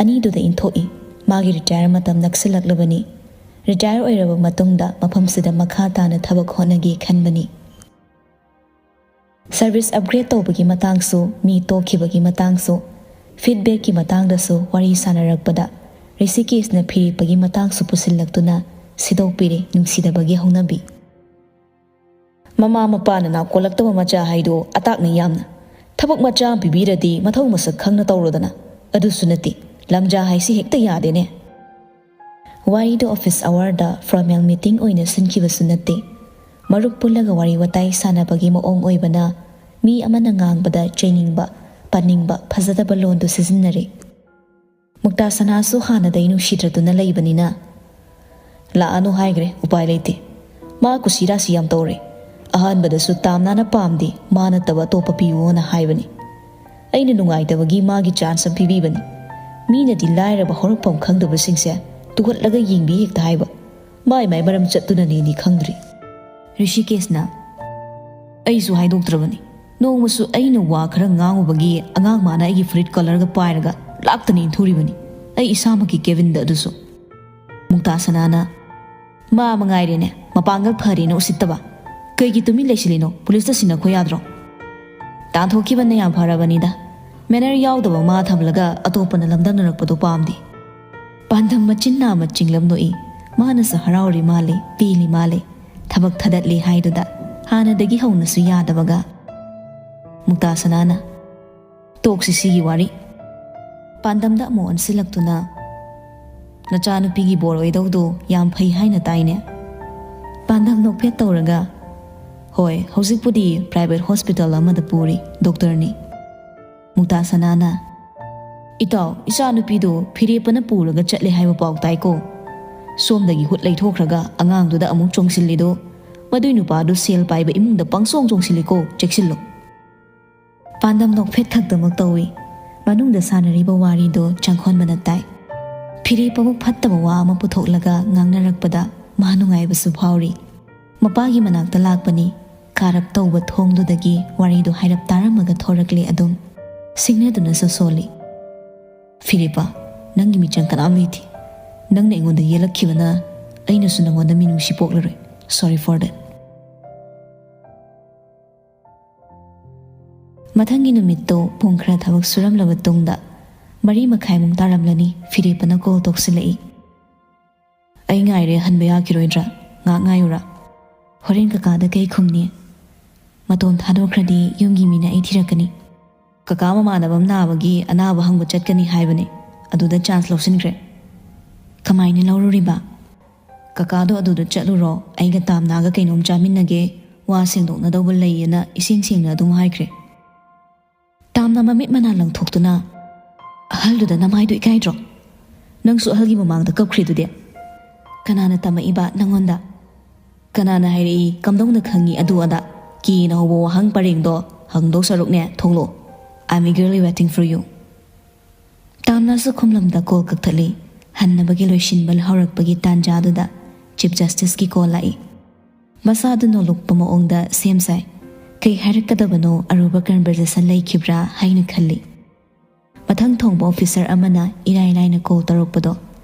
ꯑꯅꯤꯗꯨꯗ ꯏꯟꯊꯣꯛꯏ꯫ ꯃꯥꯒꯤ ꯔꯤꯇꯥꯌꯔ ꯃꯇꯝ ꯅꯛꯁꯤꯜꯂꯛꯂꯕꯅꯤ꯫ ꯔꯤꯇꯥꯌꯔ ꯑꯣꯏꯔꯕ ꯃꯇꯨꯡꯗ ꯃꯐꯝꯁꯤꯗ ꯃꯈꯥ ꯇꯥꯅ ꯊꯕꯛ ꯍꯣꯠꯅꯒꯦ ꯈꯟꯕꯅꯤ꯫ ꯁꯔꯚꯤꯁ ꯑꯞꯒ꯭ꯔꯦꯗ ꯇꯧꯕꯒꯤ ꯃꯇꯥꯡꯁꯨ, ꯃꯤ ꯇꯣꯛꯈꯤꯕꯒꯤ ꯃꯇꯥꯡꯁꯨ, ꯐꯤꯗꯕꯦꯛꯀꯤ ꯃꯇꯥꯡꯗꯁꯨ ꯋꯥꯔꯤ ꯁꯥꯟꯅꯔꯛꯄꯗ ꯔꯤꯁꯤꯀꯦꯁꯅ ꯐꯤꯔꯦꯞꯄꯒꯤ ꯃꯇꯥꯡꯁꯨ ꯄꯨꯁꯤꯜꯂꯛꯇꯨꯅ ꯁꯤꯗꯣꯛꯄꯤꯔꯦ ꯅꯨꯡꯁꯤꯗꯕꯒꯤ ꯍꯧꯅꯕꯤ꯫ ꯃꯃꯥ ꯃꯄꯥꯅ ꯅꯥꯀꯣꯜꯂꯛꯇꯕ ꯃꯆꯥ ꯍꯥꯏꯗꯣ ꯑꯇꯥꯛꯅ ꯌꯥꯝꯅ꯫ ꯊꯕꯛ ꯃꯆꯥ ꯑꯃ ꯄꯤꯕꯤꯔꯗꯤ ꯃꯊꯧ ꯃꯁꯛ ꯈꯪꯅ ꯇꯧꯔꯣꯗꯅ꯫ ꯑꯗꯨꯁꯨ ꯅꯠꯇꯦ, ꯂꯝꯖꯥ ꯍꯥꯏꯁꯤ ꯍꯦꯛꯇ ꯌꯥꯗꯦꯅꯦ꯫ ꯋꯥꯔꯤꯗꯣ ꯑꯣꯐꯤꯁ ꯑꯋꯥꯔꯗ ꯐꯣꯔꯃꯦꯜ ꯃꯤꯇꯤꯡ ꯑꯣꯏꯅ ꯁꯤꯟꯈꯤꯕꯁꯨ ꯅꯠꯇꯦ꯫ ꯃꯔꯨꯞ ꯄꯨꯜꯂꯒ ꯋꯥꯔꯤ ꯋꯥꯇꯥꯏ ꯁꯥꯟꯅꯕꯒꯤ ꯃꯑꯣꯡ ꯑꯣꯏꯕꯅ ꯃꯤ ꯑꯃꯅ ꯉꯥꯡꯕꯗ ꯆꯩꯅꯤꯡꯕ, ꯄꯟꯅꯤꯡꯕ, ꯐꯖꯗꯕ ꯂꯣꯟꯗꯨ ꯁꯤꯖꯤꯟꯅꯔꯦ꯫ ꯃꯨꯛꯇꯥ ꯁꯅꯥꯁꯨ ꯍꯥꯟꯅꯗꯩ ꯅꯨꯡꯁꯤꯗ꯭ꯔꯗꯨꯅ ꯂꯩꯕꯅꯤꯅ, "ꯂꯥꯛꯑꯅꯨ ꯍꯥꯏꯈ꯭ꯔꯦ, ꯎꯄꯥꯏ ꯂꯩꯇꯦ꯫ ꯃꯥ ꯀꯨꯁꯤ ꯔꯥꯁꯤ ꯌꯥꯝ ꯇꯧꯔꯦ꯫ ꯑꯍꯥꯟꯕꯗꯁꯨ ꯇꯥꯝꯅꯥꯅ ꯄꯥꯝꯗꯦ, ꯃꯥ ꯅꯠꯇꯕ ꯑꯇꯣꯞꯄ ꯄꯤꯌꯣꯅ ꯍꯥꯏꯕꯅꯤ꯫ ꯑꯩꯅ ꯅꯨꯡꯉꯥꯏꯇꯕꯒꯤ ꯃꯥꯒꯤ ꯆꯥꯟꯁ ꯑꯃ ꯄꯤꯕꯤꯕꯅꯤ꯫ ꯃꯤꯅꯗꯤ ꯂꯥꯏꯔꯕ ꯍꯧꯔꯛꯐꯝ ꯈꯪꯗꯕꯁꯤꯡꯁꯦ ꯇꯨꯍꯠꯂꯒ ꯌꯦꯡꯕꯤ ꯍꯦꯛꯇ ꯍꯥꯏꯕ꯫ ꯃꯥꯏ ꯃꯥꯏ ꯃꯔꯝ ꯆꯠꯇꯨꯅꯅꯦꯗꯤ ꯈꯪꯗ꯭ꯔꯤ꯫" ꯔꯤꯁꯤꯀꯦꯁꯅ, "ꯑꯩꯁꯨ ꯍꯥꯏꯗꯣꯛꯇ꯭ꯔꯕꯅꯤ꯫ ꯅꯣꯡꯃꯁꯨ ꯑꯩꯅ ꯋꯥ ꯈꯔ ꯉꯥꯡꯉꯨꯕꯒꯤ ꯑꯉꯥꯡ ꯃꯥꯅ ꯑꯩꯒꯤ ꯐꯨꯔꯤꯠ ꯀꯣꯂꯔꯒ ꯄꯥꯏꯔꯒ ꯂꯥꯛꯇꯅ ꯏꯟꯊꯨꯔꯤꯕꯅꯤ꯫ ꯑꯩ ꯏꯁꯥꯃꯛꯀꯤ ꯀꯦꯕꯤꯟꯗ ꯑꯗꯨꯁꯨ꯫" ꯃꯨꯛꯇꯥ ꯁꯅꯥꯅ, "ꯃꯥ ꯃꯉꯥꯏꯔꯦꯅꯦ, ꯃꯄꯥꯡꯒꯜ ꯐꯔꯦꯅ ꯎꯁꯤꯠꯇꯕ꯫ ꯀꯩꯒꯤ ꯇꯨꯃꯤꯟ ꯂꯩꯁꯤꯜꯂꯤꯅꯣ? ꯄꯨꯂꯤꯁꯇ ꯁꯤꯟꯅꯈꯣ ꯌꯥꯗ꯭ꯔꯣ?" "ꯇꯥꯟꯊꯣꯛꯈꯤꯕꯅ ꯌꯥꯝ ꯐꯔꯕꯅꯤꯗ꯫ ꯃꯦꯅꯔ ꯌꯥꯎꯗꯕ ꯃꯥ ꯊꯝꯂꯒ ꯑꯇꯣꯞꯄꯅ ꯂꯝꯗꯝꯅꯔꯛꯄꯗꯣ ꯄꯥꯝꯗꯦ꯫" ꯄꯥꯟꯗꯝ ꯃꯆꯤꯟ ꯅꯥ ꯃꯆꯤꯡꯂꯝ ꯅꯣꯛꯏ꯫ ꯃꯥꯅꯁꯨ ꯍꯔꯥꯎꯔꯤ ꯃꯥꯜꯂꯦ, ꯄꯦꯜꯂꯤ ꯃꯥꯜꯂꯦ꯫ ꯊꯕꯛ ꯊꯥꯗꯠꯂꯤ ꯍꯥꯏꯗꯨꯗ ꯍꯥꯟꯅꯗꯒꯤ ꯍꯧꯅꯁꯨ ꯌꯥꯗꯕꯒ꯫ ꯃꯨꯛꯇꯥ ꯁꯅꯥꯅ, "ꯇꯣꯛꯁꯤ ꯁꯤꯒꯤ ꯋꯥꯔꯤ꯫" ꯄꯥꯟꯗꯝꯗ ꯑꯃꯨꯛ ꯑꯣꯟꯁꯤꯜꯂꯛꯇꯨꯅ, "ꯅꯆꯥꯅꯨꯄꯤꯒꯤ ꯕꯣꯔ ꯑꯣꯏꯗꯧꯗꯣ ꯌꯥꯝ ꯐꯩ ꯍꯥꯏꯅ ꯇꯥꯏꯅꯦ?" ꯄꯥꯟꯗꯝ ꯅꯣꯛꯐꯦꯠ ꯇꯧꯔꯒ, "ꯍꯣꯏ, ꯍꯧꯖꯤꯛꯄꯨꯗꯤ ꯄ꯭ꯔꯥꯏꯚꯦꯠ ꯍꯣꯁꯄꯤꯇꯥꯜ ꯑꯃꯗ ꯄꯨꯔꯤ, ꯗꯣꯛꯇꯔꯅꯤ꯫" ꯃꯨꯛꯇꯥ ꯁꯅꯥꯅ, "ꯏꯇꯥꯎ, ꯏꯆꯥꯅꯨꯄꯤꯗꯣ ꯐꯤꯔꯦꯞꯄꯅ ꯄꯨꯔꯒ ꯆꯠꯂꯦ ꯍꯥꯏꯕ ꯄꯥꯎ ꯇꯥꯏꯀꯣ꯫ ꯁꯣꯝꯗꯒꯤ ꯍꯨꯠ ꯂꯩꯊꯣꯛꯈ꯭ꯔꯒ ꯑꯉꯥꯡꯗꯨꯗ ꯑꯃꯨꯛ ꯆꯣꯡꯁꯤꯜꯂꯤꯗꯣ, ꯃꯗꯨꯏ ꯅꯨꯄꯥꯗꯨ ꯁꯦꯜ ꯄꯥꯏꯕ ꯏꯃꯨꯡꯗ ꯄꯪꯆꯣꯡ ꯆꯣꯡꯁꯤꯜꯂꯤꯀꯣ, ꯆꯦꯛꯁꯤꯜꯂꯨ꯫" ꯄꯥꯟꯗꯝ ꯅꯣꯛꯐꯦꯠ ꯈꯛꯇꯃꯛ ꯇꯧꯏ꯫ ꯃꯅꯨꯡꯗ ꯁꯥꯟꯅꯔꯤꯕ ꯋꯥꯔꯤꯗꯣ ꯆꯪꯈꯣꯟꯕꯅ ꯇꯥꯏ꯫ ꯐꯤꯔꯦꯞꯄꯕꯨ ꯐꯠꯇꯕ ꯋꯥ ꯑꯃ ꯄꯨꯊꯣꯛꯂꯒ ꯉꯥꯡꯅꯔꯛꯄꯗ ꯃꯥ ꯅꯨꯡꯉꯥꯏꯕꯁꯨ ꯐꯥꯎꯔꯤ꯫ ꯃꯄꯥꯒꯤ ꯃꯅꯥꯛꯇ ꯂꯥꯛꯄꯅꯤ꯫ ꯀꯥꯔꯞ ꯇꯧꯕ ꯊꯣꯡꯗꯨꯗꯒꯤ ꯋꯥꯔꯤꯗꯨ ꯍꯥꯏꯔꯞ ꯇꯥꯔꯝꯃꯒ ꯊꯣꯔꯛꯂꯦ ꯑꯗꯨꯝ꯫ ꯁꯤꯡꯅꯗꯨꯅꯁꯨ ꯁꯣꯜꯂꯤ꯫ "ꯐꯤꯔꯦꯞꯄ, ꯅꯪꯒꯤ ꯃꯤꯆꯪ ꯀꯅꯥꯝ ꯂꯩꯇꯦ꯫ ꯅꯪꯅ ꯑꯩꯉꯣꯟꯗ ꯌꯦꯜꯂꯛꯈꯤꯕꯅ ꯑꯩꯅꯁꯨ ꯅꯪꯉꯣꯟꯗ ꯃꯤꯅꯨꯡꯁꯤ ꯄꯣꯛꯂꯔꯣꯏ꯫ Sorry for that." ꯃꯊꯪꯒꯤ ꯅꯨꯃꯤꯠꯇꯣ ꯄꯨꯡ ꯈꯔ ꯊꯕꯛ ꯁꯨꯔꯝꯂꯕ ꯇꯨꯡꯗ, ꯃꯔꯤ ꯃꯈꯥꯏꯃꯨꯛ ꯇꯥꯔꯝꯂꯅꯤ, ꯐꯤꯔꯦꯞꯄꯅ ꯀꯣꯜ ꯇꯧꯁꯤꯜꯂꯛꯏ꯫ "ꯑꯩ ꯉꯥꯏꯔꯦ, ꯍꯟꯕ ꯌꯥꯈꯤꯔꯣꯏꯗ꯭ꯔꯥ? ꯉꯥꯏꯍꯥꯛ ꯉꯥꯏꯌꯨꯔꯥ? ꯍꯣꯔꯦꯟ ꯀꯀꯥꯗ ꯀꯩ ꯈꯨꯝꯅꯤ? ꯃꯇꯣꯟ ꯊꯥꯗꯣꯛꯈ꯭ꯔꯗꯤ ꯌꯨꯝꯒꯤ ꯃꯤꯅ ꯑꯩ ꯊꯤꯔꯛꯀꯅꯤ꯫ ꯀꯀꯥ ꯃꯃꯥꯟꯅꯕ ꯑꯃ ꯅꯥꯕꯒꯤ ꯑꯅꯥꯕ ꯍꯪꯕ ꯆꯠꯀꯅꯤ ꯍꯥꯏꯕꯅꯦ, ꯑꯗꯨꯗ ꯆꯥꯟꯁ ꯂꯧꯁꯤꯟꯈ꯭ꯔꯦ꯫" "ꯀꯃꯥꯏꯅ ꯂꯧꯔꯨꯔꯤꯕ?" "ꯀꯀꯥꯗꯣ ꯑꯗꯨꯗ ꯆꯠꯂꯨꯔꯣ, ꯑꯩꯒ ꯇꯥꯝꯅꯥꯒ ꯀꯩꯅꯣꯝ ꯆꯥꯃꯤꯟꯅꯒꯦ, ꯋꯥ ꯁꯦꯡꯗꯣꯛꯅꯗꯧꯕ ꯂꯩꯌꯦꯅ ꯏꯁꯦꯡ ꯁꯦꯡꯅ ꯑꯗꯨꯝ ꯍꯥꯏꯈ꯭ꯔꯦ꯫" ꯇꯥꯝꯅꯥ ꯃꯃꯤꯠ ꯃꯅꯥ ꯂꯪꯊꯣꯛꯇꯨꯅ, "ꯑꯍꯜꯗꯨꯗ ꯅꯃꯥꯏꯗꯨ ꯏꯀꯥꯏꯗ꯭ꯔꯣ? ꯅꯪꯁꯨ ꯑꯍꯜꯒꯤ ꯃꯃꯥꯡꯗ ꯀꯞꯈ꯭ꯔꯤꯗꯨꯗꯤ꯫ ꯀꯅꯥꯅ ꯇꯝꯃꯛꯏꯕ ꯅꯪꯉꯣꯟꯗ? ꯀꯅꯥꯅ ꯍꯥꯏꯔꯛꯏ ꯀꯝꯗꯧꯅ ꯈꯪꯉꯤ ꯑꯗꯨ ꯑꯗꯥ? ꯀꯤꯅ ꯍꯧꯕ ꯋꯥꯍꯪ ꯄꯔꯦꯡꯗꯣ ꯍꯪꯗꯧ ꯁꯔꯨꯛꯅꯦ, ꯊꯣꯛꯂꯛꯑꯣ꯫ I'm eagerly waiting for you." ꯇꯥꯝꯅꯥꯁꯨ ꯈꯨꯝꯂꯝꯗ ꯀꯣꯜ ꯀꯛꯊꯠꯂꯤ꯫ ꯍꯟꯅꯕꯒꯤ ꯂꯣꯏꯁꯤꯟꯕ ꯍꯧꯔꯛꯄꯒꯤ ꯇꯥꯟꯖꯥꯗꯨꯗ ꯆꯤꯐ ꯖꯁꯇꯤꯁꯀꯤ ꯀꯣꯜ ꯂꯥꯛꯏ꯫ ꯃꯁꯥꯗꯨ ꯅꯣꯂꯨꯛꯄ ꯃꯑꯣꯡꯗ ꯁꯦꯝ ꯁꯥꯏ꯫ ꯀꯩ ꯍꯥꯏꯔꯛꯀꯗꯕꯅꯣ, ꯑꯔꯨꯕ ꯀꯟꯚꯔꯖꯦꯁꯟ ꯂꯩꯈꯤꯕ꯭ꯔꯥ ꯍꯥꯏꯅ ꯈꯜꯂꯤ꯫ ꯃꯊꯪ ꯊꯣꯡꯕ ꯑꯣꯐꯤꯁꯔ ꯑꯃꯅ ꯏꯔꯥꯏ ꯂꯥꯏꯅ ꯀꯣꯜ ꯇꯧꯔꯛꯄꯗꯣ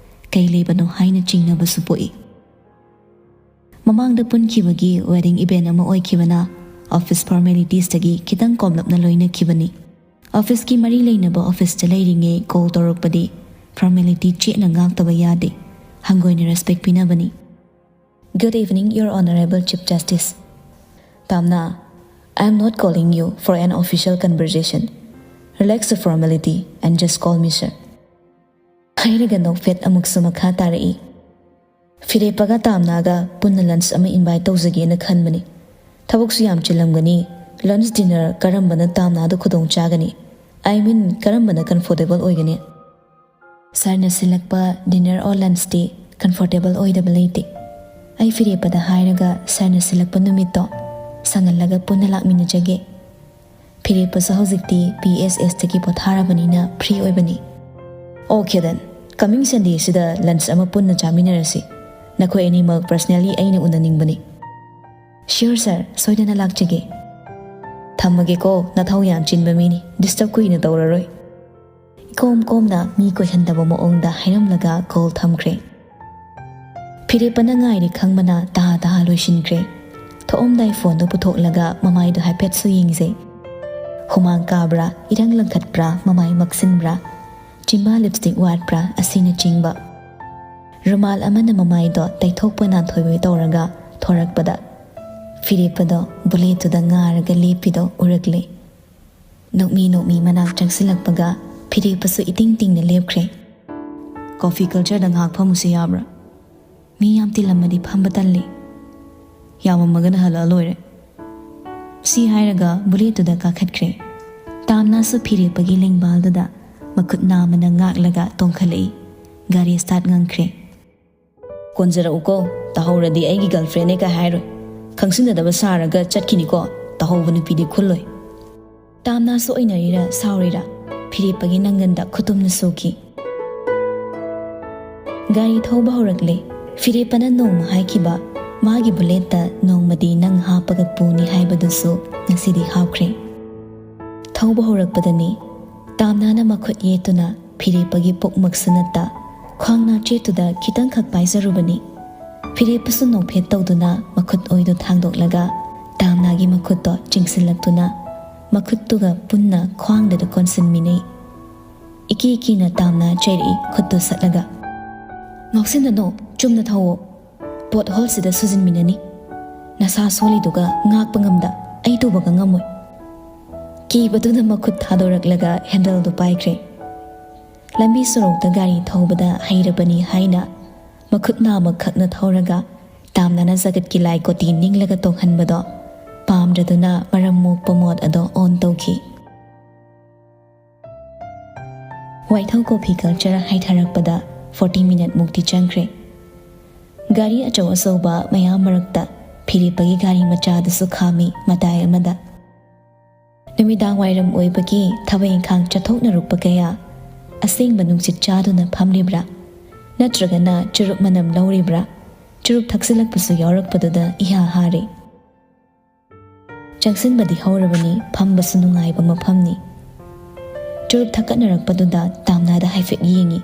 ꯀꯩ ꯂꯩꯕꯅꯣ ꯍꯥꯏꯅ ꯆꯤꯡꯅꯕꯁꯨ ꯄꯣꯛꯏ꯫ ꯃꯃꯥꯡꯗ ꯄꯨꯟꯈꯤꯕꯒꯤ ꯋꯦꯗꯤꯡ ꯏꯚꯦꯟ ꯑꯃ ꯑꯣꯏꯈꯤꯕꯅ ꯑꯣꯐꯤꯁ ꯐꯣꯔꯃꯦꯂꯤꯇꯤꯁꯇꯒꯤ ꯈꯤꯇꯪ ꯀꯣꯝꯂꯞꯅ ꯂꯣꯏꯅꯈꯤꯕꯅꯤ꯫ ꯑꯣꯐꯤꯁꯀꯤ ꯃꯔꯤ ꯂꯩꯅꯕ ꯑꯣꯐꯤꯁꯇ ꯂꯩꯔꯤꯉꯩ ꯀꯣꯜ ꯇꯧꯔꯛꯄꯗꯤ ꯐꯣꯔꯃꯦꯂꯤꯇꯤ ꯆꯦꯠꯅ ꯉꯥꯛꯇꯕ ꯌꯥꯗꯦ꯫ ꯍꯪꯒꯣꯏꯅ respect ꯄꯤꯅꯕꯅꯤ꯫ "Good evening, Your Honorable Chief Justice." "Tamna, I am not calling you for an official conversation. Relax the formality and just call me sir." ꯍꯥꯏꯔꯒ ꯅꯣꯛꯐꯦꯠ ꯑꯃꯨꯛꯁꯨ ꯃꯈꯥ ꯇꯥꯔꯛꯏ꯫ "ꯐꯤꯔꯦꯞꯄꯒ ꯇꯥꯝꯅꯥꯒ ꯄꯨꯟꯅ ꯂꯟꯆ ꯑꯃ ꯏꯟꯚꯥꯏꯠ ꯇꯧꯖꯒꯦꯅ ꯈꯟꯕꯅꯤ꯫ ꯊꯕꯛꯁꯨ ꯌꯥꯝ ꯆꯤꯜꯂꯝꯒꯅꯤ꯫ ꯂꯟꯆ ꯗꯤꯟꯅꯔ ꯀꯔꯝꯕꯅ ꯇꯥꯝꯅꯥꯗ ꯈꯨꯗꯣꯡ ꯆꯥꯒꯅꯤ? I mean, ꯀꯔꯝꯕꯅ ꯀꯝꯐꯣꯔꯇꯦꯕꯜ ꯑꯣꯏꯒꯅꯤ?" ꯁꯥꯔꯅ ꯁꯤꯜꯂꯛꯄ ꯗꯤꯟꯅꯔ ꯑꯣꯔ ꯂꯟꯆꯇꯤ ꯀꯝꯐꯣꯔꯇꯦꯕꯜ ꯑꯣꯏꯗꯕ ꯂꯩꯇꯦ꯫ ꯑꯩ ꯐꯤꯔꯦꯞꯄꯗ ꯍꯥꯏꯔꯒ ꯁꯥꯔꯅ ꯁꯤꯜꯂꯛꯄ ꯅꯨꯃꯤꯠꯇꯣ ꯁꯪꯍꯜꯂꯒ ꯄꯨꯟꯅ ꯂꯥꯛꯃꯤꯟꯅꯖꯒꯦ꯫ ꯐꯤꯔꯦꯞꯄꯁꯨ ꯍꯧꯖꯤꯛꯇꯤ ꯄꯤ ꯑꯦꯁ ꯑꯦꯁꯇꯒꯤ ꯄꯣꯊꯥꯔꯕꯅꯤꯅ ꯐ꯭ꯔꯤ ꯑꯣꯏꯕꯅꯤ꯫ "Okay then, coming Sunday ꯁꯤꯗ ꯂꯟꯆ ꯑꯃ ꯄꯨꯟꯅ ꯆꯥꯃꯤꯟꯅꯔꯁꯤ꯫ ꯅꯈꯣꯏ ꯑꯅꯤꯃꯛ ꯄꯔꯁꯅꯦꯜꯂꯤ ꯑꯩꯅ ꯎꯅꯅꯤꯡꯕꯅꯤ꯫" Sure sir, ꯁꯣꯏꯗꯅ ꯂꯥꯛꯆꯒꯦ꯫ ꯊꯝꯃꯒꯦꯀꯣ, ꯅꯊꯧ ꯌꯥꯝ ꯆꯤꯟꯕ ꯃꯤꯅꯤ, disturb ꯀꯨꯏꯅ ꯇꯧꯔꯔꯣꯏ꯫ ꯏꯀꯣꯝ ꯀꯣꯝꯅ ꯃꯤ ꯀꯣꯏꯍꯟꯗꯕ ꯃꯑꯣꯡꯗ ꯍꯥꯏꯔꯝꯂꯒ call ꯊꯝꯈ꯭ꯔꯦ꯫ ꯐꯤꯔꯦꯞꯄꯅ ꯉꯥꯏꯔꯤ ꯈꯪꯕꯅ ꯇꯍꯥ ꯇꯍꯥ ꯂꯣꯏꯁꯤꯟꯈ꯭ꯔꯦ꯫ ꯊꯣꯛꯑꯝꯗꯥꯏ phoneꯗꯨ ꯄꯨꯊꯣꯛꯂꯒ ꯃꯃꯥꯏꯗꯨ ꯍꯥꯏꯐꯦꯠꯁꯨ ꯌꯦꯡꯖꯩ꯫ ꯍꯨꯃꯥꯡ ꯀꯥꯕ꯭ꯔꯥ, ꯏꯔꯪ ꯂꯪꯈꯠꯄ꯭ꯔꯥ, ꯃꯃꯥꯏ ꯃꯛꯁꯤꯟꯕ꯭ꯔꯥ, ꯆꯤꯝꯕꯥ lipstick ꯋꯥꯠꯄ꯭ꯔꯥ ꯑꯁꯤꯅꯆꯤꯡꯕ꯫ ꯔꯨꯃꯥꯜ ꯑꯃꯅ ꯃꯃꯥꯏꯗꯣ ꯇꯩꯊꯣꯛꯄ ꯅꯥꯟꯊꯣꯏꯕꯣꯏ ꯇꯧꯔꯒ ꯊꯣꯔꯛꯄꯗ ꯐꯤꯔꯦꯞꯄꯗꯣ bulletꯇꯨꯗ ꯉꯥꯔꯒ ꯂꯦꯞꯄꯤꯗꯣ ꯎꯔꯛꯂꯦ꯫ ꯅꯣꯛꯃꯤ ꯅꯣꯛꯃꯤ ꯃꯅꯥꯛ ꯆꯪꯁꯤꯜꯂꯛꯄꯒ ꯐꯤꯔꯦꯞꯄꯁꯨ ꯏꯇꯤꯡ ꯇꯤꯡꯅ ꯂꯦꯞꯈ꯭ꯔꯦ꯫ Coffee cultureꯗ ꯉꯥꯏꯍꯥꯛ ꯐꯝꯃꯨꯁꯤ ꯌꯥꯕ꯭ꯔꯥ? ꯃꯤ ꯌꯥꯝ ꯇꯤꯜꯂꯝꯃꯗꯤ ꯐꯝꯕ ꯇꯜꯂꯤ꯫ ꯌꯥꯝꯃꯝꯃꯒꯅ ꯍꯜꯂꯛꯑ ꯂꯣꯏꯔꯦ꯫ ꯁꯤ ꯍꯥꯏꯔꯒ bulletꯇꯨꯗ ꯀꯥꯈꯠꯈ꯭ꯔꯦ꯫ ꯇꯥꯝꯅꯥꯁꯨ ꯐꯤꯔꯦꯞꯄꯒꯤ ꯂꯦꯡꯕꯥꯜꯗꯨꯗ ꯃꯈꯨꯠ ꯅꯥꯝꯃꯅ ꯉꯥꯛꯂꯒ ꯇꯣꯡꯈꯠꯂꯛꯏ꯫ ꯒꯥꯔꯤ start ꯉꯪꯈ꯭ꯔꯦ꯫ ꯀꯣꯟꯖꯔꯛꯎꯀꯣ, ꯇꯥꯍꯧꯔꯗꯤ ꯑꯩꯒꯤ girlfriendꯅꯦ ꯀꯥꯏ ꯍꯥꯏꯔꯣꯏ꯫ ꯈꯪꯁꯤꯟꯅꯗꯕ ꯁꯥꯔꯒ ꯆꯠꯈꯤꯅꯤꯀꯣ, ꯇꯥꯍꯧꯕ ꯅꯨꯄꯤꯗꯤ ꯈꯨꯜꯂꯣꯏ꯫ ꯇꯥꯝꯅꯥꯁꯨ ꯑꯣꯏꯅꯔꯤꯔꯥ ꯁꯥꯎꯔꯤꯔꯥ, ꯐꯤꯔꯦꯞꯄꯒꯤ ꯅꯪꯒꯟꯗ ꯈꯨꯇꯨꯝꯅ ꯁꯨꯈꯤ꯫ ꯒꯥꯔꯤ ꯊꯧꯕ ꯍꯧꯔꯛꯂꯦ꯫ ꯐꯤꯔꯦꯞꯄꯅ ꯅꯣꯡꯃ ꯍꯥꯏꯈꯤꯕ ꯃꯥꯒꯤ bulletꯇ ꯅꯣꯡꯃꯗꯤ ꯅꯪ ꯍꯥꯞꯄꯒ ꯄꯨꯅꯤ ꯍꯥꯏꯕꯗꯨꯁꯨ ꯉꯁꯤꯗꯤ ꯍꯥꯞꯈ꯭ꯔꯦ꯫ ꯊꯧꯕ ꯍꯧꯔꯛꯄꯗꯅꯤ ꯇꯥꯝꯅꯥꯅ ꯃꯈꯨꯠ ꯌꯦꯠꯇꯨꯅ ꯐꯤꯔꯦꯞꯄꯒꯤ ꯄꯨꯛ ꯃꯛꯁꯅꯠꯇ ꯈ꯭ꯋꯥꯡ ꯅꯥꯆꯦꯠꯇꯨꯗ ꯈꯤꯇꯪꯈꯛ ꯄꯥꯏꯖꯔꯨꯕꯅꯤ꯫ ꯐꯤꯔꯦꯞꯄꯁꯨ ꯅꯣꯛꯐꯦꯠ ꯇꯧꯗꯨꯅ ꯃꯈꯨꯠ ꯑꯣꯏꯗꯨ ꯊꯥꯡꯗꯣꯛꯂꯒ ꯇꯥꯝꯅꯥꯒꯤ ꯃꯈꯨꯠꯇꯣ ꯆꯤꯡꯁꯤꯜꯂꯛꯇꯨꯅ ꯃꯈꯨꯠꯇꯨꯒ ꯄꯨꯟꯅ ꯈ꯭ꯋꯥꯡꯗꯨꯗ ꯀꯣꯟꯁꯤꯟꯃꯤꯟꯅꯩ꯫ ꯏꯀꯤ ꯀꯤꯅ ꯇꯥꯝꯅꯥ ꯆꯩꯔꯛꯏ ꯈꯨꯠꯇꯨ ꯁꯠꯂꯒ꯫ "ꯉꯥꯎꯁꯤꯟꯅꯅꯣ, ꯆꯨꯝꯅ ꯊꯧꯋꯣ꯫ Potholeꯁꯤꯗ ꯁꯨꯖꯤꯟꯃꯤꯟꯅꯅꯤ꯫ ꯅꯁꯥ ꯁꯣꯜꯂꯤꯗꯨꯒ ꯉꯥꯛꯄ ꯉꯝꯗ ꯑꯩ ꯇꯨꯕꯒ ꯉꯝꯃꯣꯏ꯫" ꯀꯤꯕꯗꯨꯅ ꯃꯈꯨꯠ ꯊꯥꯗꯣꯔꯛꯂꯒ handleꯗꯨ ꯄꯥꯏꯈ꯭ꯔꯦ꯫ ꯂꯝꯕꯤ ꯁꯣꯔꯣꯛꯇ ꯒꯥꯔꯤ ꯊꯧꯕꯗ ꯍꯩꯔꯕꯅꯤ ꯍꯥꯏꯅ ꯃꯈꯨꯠ ꯅꯥꯝꯃ ꯈꯛꯅ ꯊꯧꯔꯒ ꯇꯥꯝꯅꯥꯅ ꯖꯒꯠꯀꯤ ꯂꯥꯏ ꯀꯣꯇꯤ ꯅꯤꯡꯂꯒ ꯇꯣꯡꯍꯟꯕꯗꯣ ꯄꯥꯝꯗ꯭ꯔꯗꯨꯅ ꯃꯔꯝ ꯃꯣꯛꯄ mode ꯑꯗꯣ on ꯇꯧꯈꯤ꯫ ꯋꯥꯏꯊꯧ coffee culture ꯍꯥꯏꯊꯔꯛꯄꯗ forty minute ꯃꯨꯛꯇꯤ ꯆꯪꯈ꯭ꯔꯦ꯫ ꯒꯥꯔꯤ ꯑꯆꯧ ꯑꯆꯧꯕ ꯃꯌꯥꯝ ꯃꯔꯛꯇ ꯐꯤꯔꯦꯞꯄꯒꯤ ꯒꯥꯔꯤ ꯃꯆꯥꯗꯨꯁꯨ ꯈꯥꯝꯃꯤ ꯃꯇꯥꯏ ꯑꯃꯗ꯫ ꯅꯨꯃꯤꯗꯥꯡ ꯋꯥꯏꯔꯝ ꯑꯣꯏꯕꯒꯤ ꯊꯕꯛ ꯏꯪꯈꯥꯡ ꯆꯠꯊꯣꯛꯅꯔꯨꯛꯄ ꯀꯌꯥ ꯑꯁꯦꯡꯕ ꯅꯨꯡꯁꯤꯠ ꯆꯥꯗꯨꯅ ꯐꯝꯂꯤꯕ꯭ꯔꯥ, ꯅꯠꯇ꯭ꯔꯒꯅ ꯆꯨꯔꯨꯞ ꯃꯅꯝ ꯂꯧꯔꯤꯕ꯭ꯔꯥ, ꯆꯨꯔꯨꯞ ꯊꯛꯆꯤꯜꯂꯛꯄꯁꯨ ꯌꯥꯎꯔꯛꯄꯗꯨꯗ ꯏꯍꯥ ꯍꯥꯔꯦ꯫ ꯆꯪꯁꯤꯟꯕꯗꯤ ꯍꯧꯔꯕꯅꯤ, ꯐꯝꯕꯁꯨ ꯅꯨꯡꯉꯥꯏꯕ ꯃꯐꯝꯅꯤ꯫ ꯆꯨꯔꯨꯞ ꯊꯛꯀꯠꯅꯔꯛꯄꯗꯨꯗ ꯇꯥꯝꯅꯥꯗ ꯍꯥꯏꯐꯦꯠ ꯌꯦꯡꯉꯤ꯫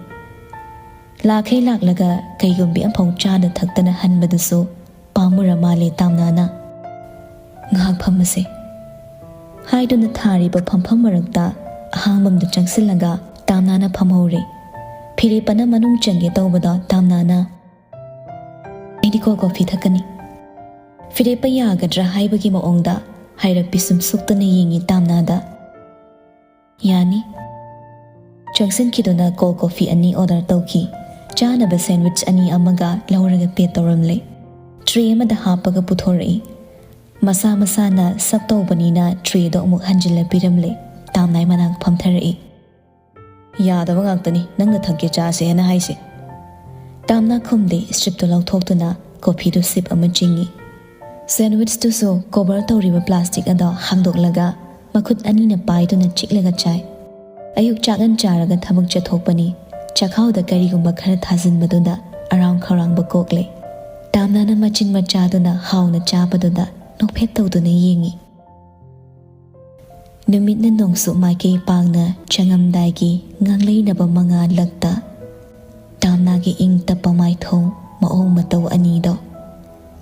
ꯂꯥꯛꯈꯩ ꯂꯥꯛꯂꯒ ꯀꯩꯒꯨꯝꯕꯤ ꯑꯃꯐꯥꯎ ꯆꯥꯗ ꯊꯛꯇꯅ ꯍꯟꯕꯗꯨꯁꯨ ꯄꯥꯝꯃꯨꯔ ꯃꯥꯜꯂꯦ ꯇꯥꯝꯅꯥꯅ꯫ "ꯉꯥꯏꯍꯥꯛ ꯐꯝꯃꯁꯦ" ꯍꯥꯏꯗꯨꯅ ꯊꯥꯔꯤꯕ ꯐꯝꯐꯝ ꯃꯔꯛꯇ ꯑꯍꯥꯡꯕꯝꯗ ꯆꯪꯁꯤꯜꯂꯒ ꯇꯥꯝꯅꯥꯅ ꯐꯝꯍꯧꯔꯦ꯫ ꯐꯤꯔꯦꯞꯄꯅ ꯃꯅꯨꯡ ꯆꯪꯒꯦ ꯇꯧꯕꯗ ꯇꯥꯝꯅꯥꯅ, "ꯑꯩꯗꯤ ꯀꯣꯜ ꯀꯣꯐꯤ ꯊꯛꯀꯅꯤ"꯫ ꯐꯤꯔꯦꯞꯄ ꯌꯥꯒꯗ꯭ꯔꯥ ꯍꯥꯏꯕꯒꯤ ꯃꯑꯣꯡꯗ ꯍꯥꯏꯔꯞ ꯄꯤꯁꯨꯝ ꯁꯨꯛꯇꯨꯅ ꯌꯦꯡꯉꯤ ꯇꯥꯝꯅꯥꯗ꯫ "ꯌꯥꯅꯤ"꯫ ꯆꯪꯁꯤꯟꯈꯤꯗꯨꯅ ꯀꯣꯜ ꯀꯣꯐꯤ ꯑꯅꯤ ꯑꯣꯔꯗꯔ ꯇꯧꯈꯤ꯫ ꯆꯥꯅꯕ ꯁꯦꯟꯋꯤꯆ ꯑꯅꯤ ꯑꯃꯒ ꯂꯧꯔꯒ ꯄꯦ ꯇꯧꯔꯝꯂꯦ꯫ ꯇ꯭ꯔꯦ ꯑꯃꯗ ꯍꯥꯞꯄꯒ ꯄꯨꯊꯣꯔꯛꯏ꯫ ꯃꯁꯥ ꯃꯁꯥꯅ ꯁꯞ ꯇꯧꯕꯅꯤꯅ ꯇ꯭ꯔꯦꯗꯣ ꯑꯃꯨꯛ ꯍꯟꯖꯤꯜꯂ ꯄꯤꯔꯝꯂꯦ꯫ ꯇꯥꯝꯅꯥꯏ ꯃꯅꯥꯛ ꯐꯝꯊꯔꯛꯏ꯫ "ꯌꯥꯗꯕ ꯉꯥꯛꯇꯅꯤ ꯅꯪꯅ ꯊꯛꯀꯦ ꯆꯥꯁꯦꯅ ꯍꯥꯏꯁꯦ"꯫ ꯇꯥꯝꯅꯥ ꯈꯨꯝꯗꯦ, ꯁ꯭ꯇ꯭ꯔꯤꯞꯇꯨ ꯂꯧꯊꯣꯛꯇꯨꯅ ꯀꯣꯐꯤꯗꯨ ꯁꯤꯞ ꯑꯃ ꯆꯤꯡꯏ꯫ ꯁꯦꯟꯋꯤꯆꯇꯨꯁꯨ ꯀꯣꯚꯔ ꯇꯧꯔꯤꯕ ꯄ꯭ꯂꯥꯁꯇꯤꯛ ꯑꯗꯣ ꯍꯥꯡꯗꯣꯛꯂꯒ ꯃꯈꯨꯠ ꯑꯅꯤꯅ ꯄꯥꯏꯗꯨꯅ ꯆꯤꯛꯂꯒ ꯆꯥꯏ꯫ ꯑꯌꯨꯛ ꯆꯥꯛ ꯉꯟ ꯆꯥꯔꯒ ꯊꯕꯛ ꯆꯠꯊꯣꯛꯄꯅꯤ꯫ ꯆꯥꯛꯈꯥꯎꯗ ꯀꯔꯤꯒꯨꯝꯕ ꯈꯔ ꯊꯥꯖꯤꯟꯕꯗꯨꯗ ꯑꯔꯥꯝ ꯈꯧꯔꯥꯡꯕ ꯀꯣꯛꯂꯦ꯫ ꯇꯥꯝꯅꯥꯅ ꯃꯆꯤꯟ ꯃꯆꯥꯗꯨꯅ ꯍꯥꯎꯅ ꯆꯥꯕꯗꯨꯗ ꯅꯣꯛꯐꯦꯠ ꯇꯧꯗꯨꯅ ꯌꯦꯡꯏ꯫ ꯅꯨꯃꯤꯠꯅ ꯅꯣꯡꯁꯨ ꯃꯥꯏꯀꯩ ꯄꯥꯡꯅ ꯆꯪꯉꯝꯗꯥꯏꯒꯤ ꯉꯥꯡꯂꯩꯅꯕ ꯃꯉꯥꯜ ꯂꯛꯇ ꯇꯥꯝꯅꯥꯒꯤ ꯏꯪ ꯇꯞꯄ ꯃꯥꯏꯊꯣꯡ ꯃꯑꯣꯡ ꯃꯇꯧ ꯑꯅꯤꯗꯣ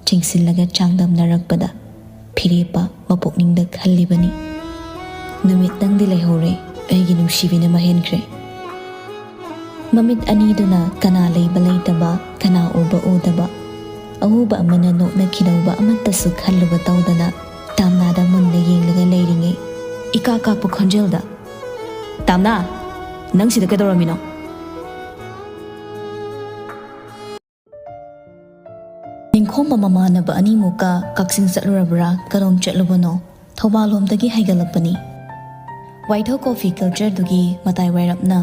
ꯆꯤꯡꯁꯤꯜꯂꯒ ꯆꯥꯡꯗꯝꯅꯔꯛꯄꯗ ꯐꯤꯔꯦꯞꯄ ꯃꯄꯨꯛꯅꯤꯡꯗ ꯈꯜꯂꯤꯕꯅꯤ꯫ "ꯅꯨꯃꯤꯠ ꯅꯪꯗꯤ ꯂꯩꯍꯧꯔꯦ, ꯑꯩꯒꯤ ꯅꯨꯡꯁꯤꯕꯤꯅ ꯃꯍꯦꯟꯈ꯭ꯔꯦ"꯫ ꯃꯃꯤꯠ ꯑꯅꯤꯗꯨꯅ ꯀꯅꯥ ꯂꯩꯕ ꯂꯩꯇꯕ, ꯀꯅꯥ ꯎꯕ ꯎꯗꯕ, ꯑꯎꯕ ꯑꯃꯅ ꯅꯣꯛꯅꯈꯤꯗꯧꯕ ꯑꯃꯠꯇꯁꯨ ꯈꯜꯂꯨꯕ ꯇꯧꯗꯅ ꯇꯥꯝꯅꯥꯗ ꯃꯨꯟꯅ ꯌꯦꯡꯂꯒ ꯂꯩꯔꯤꯉꯩ ꯏꯀꯥ ꯀꯥꯛꯄ ꯈꯣꯟꯖꯦꯜꯗ, "ꯇꯥꯝꯅꯥ, ꯅꯪ ꯁꯤꯗ ꯀꯩꯗꯧꯔꯝꯃꯤꯅꯣ?" ꯅꯤꯡꯈꯣꯝꯕ ꯃꯃꯥꯟꯅꯕ ꯑꯅꯤꯃꯨꯛꯀ ꯀꯛꯆꯤꯡ ꯆꯠꯂꯨꯔꯕ꯭ꯔꯥ, ꯀꯗꯣꯝ ꯆꯠꯂꯨꯕꯅꯣ? ꯊꯧꯕꯥꯜ ꯂꯣꯝꯗꯒꯤ ꯍꯥꯏꯒꯠꯂꯛꯄꯅꯤ꯫ ꯋꯥꯏꯊꯧ ꯀꯣꯐꯤ ꯀꯜꯆꯔꯗꯨꯒꯤ ꯃꯇꯥꯏ ꯋꯥꯏꯔꯞꯅ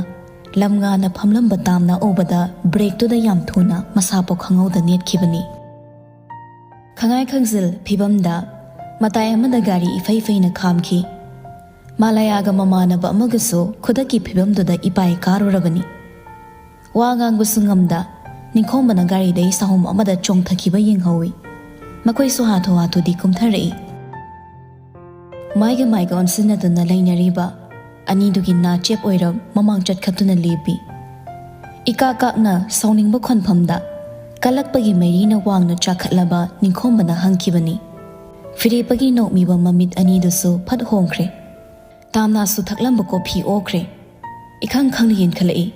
ꯂꯝ ꯉꯥꯅ ꯐꯝꯂꯝꯕ ꯇꯥꯝꯅꯥ ꯎꯕꯗ ꯕ꯭ꯔꯦꯛꯇꯨꯗ ꯌꯥꯝ ꯊꯨꯅ ꯃꯁꯥꯐꯥꯎ ꯈꯪꯍꯧꯗ ꯅꯦꯠꯈꯤꯕꯅꯤ꯫ ꯈꯉꯥꯏ ꯈꯪꯖꯤꯜ ꯐꯤꯕꯝꯗ ꯃꯇꯥꯏ ꯑꯃꯗ ꯒꯥꯔꯤ ꯏꯐꯩ ꯐꯩꯅ ꯈꯥꯝꯈꯤ꯫ ꯃꯥꯂꯌꯥꯒ ꯃꯃꯥꯟꯅꯕ ꯑꯃꯒꯁꯨ ꯈꯨꯗꯛꯀꯤ ꯐꯤꯕꯝꯗꯨꯗ ꯏꯄꯥꯏ ꯀꯥꯔꯨꯔꯕꯅꯤ꯫ ꯋꯥ ꯉꯥꯡꯕꯁꯨ ꯉꯝꯗ ꯅꯤꯡꯈꯣꯝꯕꯅ ꯒꯥꯔꯤꯗꯩ ꯁꯥꯍꯨꯝ ꯑꯃꯗ ꯆꯣꯡꯊꯈꯤꯕ ꯌꯦꯡꯍꯧꯏ꯫ ꯃꯈꯣꯏꯁꯨ ꯍꯥꯊꯨ ꯍꯥꯊꯨꯗꯤ ꯀꯨꯝꯊꯔꯛꯏ꯫ ꯃꯥꯏꯒ ꯃꯥꯏꯒ ꯑꯣꯟꯁꯤꯟꯅꯗꯨꯅ ꯂꯩꯅꯔꯤꯕ ꯑꯅꯤꯗꯨꯒꯤ ꯅꯥ ꯆꯦꯞ ꯑꯣꯏꯔ ꯃꯃꯥꯡ ꯆꯠꯈꯠꯇꯨꯅ ꯂꯦꯞꯄꯤ꯫ ꯏꯀꯥꯛ ꯀꯥꯛꯅ ꯁꯥꯎꯅꯤꯡꯕ ꯈꯣꯟꯐꯝꯗ ꯀꯜꯂꯛꯄꯒꯤ ꯃꯩꯔꯤꯅ ꯋꯥꯡꯅ ꯆꯥꯈꯠꯂꯕ ꯅꯤꯡꯈꯣꯝꯕꯅ ꯍꯪꯈꯤꯕꯅꯤ꯫ ꯐꯤꯔꯦꯞꯄꯒꯤ ꯅꯣꯛꯃꯤꯕ ꯃꯃꯤꯠ ꯑꯅꯤꯗꯨꯁꯨ ꯐꯠ ꯍꯣꯡꯈ꯭ꯔꯦ꯫ ꯇꯥꯝꯅꯥꯁꯨ ꯊꯛꯂꯝꯕ ꯀꯣꯐꯤ ꯑꯣꯈ꯭ꯔꯦ꯫ ꯏꯈꯪ ꯈꯪꯅ ꯌꯦꯡꯈꯠꯂꯛꯏ꯫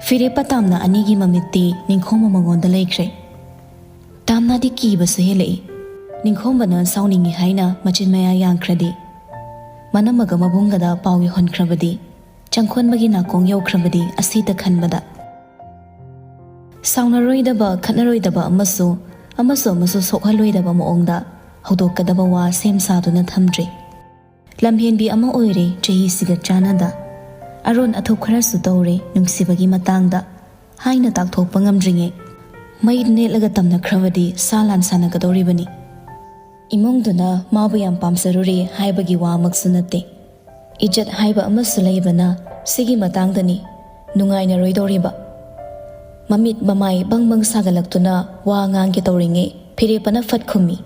ꯐꯤꯔꯦꯞꯄ ꯇꯥꯝꯅꯥ ꯑꯅꯤꯒꯤ ꯃꯃꯤꯠꯇꯤ ꯅꯤꯡꯈꯣꯝꯕ ꯃꯉꯣꯟꯗ ꯂꯩꯈ꯭ꯔꯦ꯫ ꯇꯥꯝꯅꯥꯗꯤ ꯀꯤꯕꯁꯨ ꯍꯦꯜꯂꯛꯏ꯫ ꯅꯤꯡꯈꯣꯝꯕꯅ ꯁꯥꯎꯅꯤꯡꯉꯤ ꯍꯥꯏꯅ ꯃꯆꯤꯟ ꯃꯌꯥ ꯌꯥꯡꯈ꯭ꯔꯗꯤ, ꯃꯅꯝꯃꯒ ꯃꯕꯨꯡꯒꯗ ꯄꯥꯎ ꯌꯧꯍꯟꯈ꯭ꯔꯕꯗꯤ, ꯆꯪꯈꯣꯟꯕꯒꯤ ꯅꯥꯀꯣꯡ ꯌꯧꯈ꯭ꯔꯕꯗꯤ ꯑꯁꯤꯇ ꯈꯟꯕꯗ꯫ ꯁꯥꯎꯅꯔꯣꯏꯗꯕ, ꯈꯠꯅꯔꯣꯏꯗꯕ ꯑꯃꯁꯨ, ꯑꯃꯁꯨ ꯑꯃꯁꯨ ꯁꯣꯛꯍꯜꯂꯣꯏꯗꯕ ꯃꯑꯣꯡꯗ ꯍꯧꯗꯣꯛꯀꯗꯕ ꯋꯥ ꯁꯦꯝ ꯁꯥꯗꯨꯅ ꯊꯝꯗ꯭ꯔꯤ꯫ ꯂꯝꯍꯦꯟꯕꯤ ꯑꯃ ꯑꯣꯏꯔꯦ ꯆꯍꯤꯁꯤꯒ ꯆꯥꯟꯅꯗ꯫ ꯑꯔꯣꯟ ꯑꯊꯨꯞ ꯈꯔꯁꯨ ꯇꯧꯔꯦ ꯅꯨꯡꯁꯤꯕꯒꯤ ꯃꯇꯥꯡꯗ ꯍꯥꯏꯅ ꯇꯥꯛꯊꯣꯛꯄ ꯉꯝꯗ꯭ꯔꯤꯉꯩ, ꯃꯩ ꯅꯦꯠꯂꯒ ꯇꯝꯅꯈ꯭ꯔꯕꯗꯤ ꯁꯥ ꯂꯥꯟ ꯁꯥꯟꯅꯒꯗꯧꯔꯤꯕꯅꯤ꯫ ꯏꯃꯨꯡꯗꯨꯅ ꯃꯥꯕꯨ ꯌꯥꯝ ꯄꯥꯝꯖꯔꯨꯔꯦ ꯍꯥꯏꯕꯒꯤ ꯋꯥꯃꯛꯁꯨ ꯅꯠꯇꯦ꯫ ꯏꯖꯠ ꯍꯥꯏꯕ ꯑꯃꯁꯨ ꯂꯩꯕꯅ ꯁꯤꯒꯤ ꯃꯇꯥꯡꯗꯅꯤ ꯅꯨꯡꯉꯥꯏꯅꯔꯣꯏꯗꯧꯔꯤꯕ꯫ ꯃꯃꯤꯠ ꯃꯃꯥꯏ ꯕꯪ ꯕꯪ ꯁꯥꯒꯠꯂꯛꯇꯨꯅ ꯋꯥ ꯉꯥꯡꯒꯦ ꯇꯧꯔꯤꯉꯩ ꯐꯤꯔꯦꯞꯄꯅ ꯐꯠ ꯈꯨꯝꯃꯤ,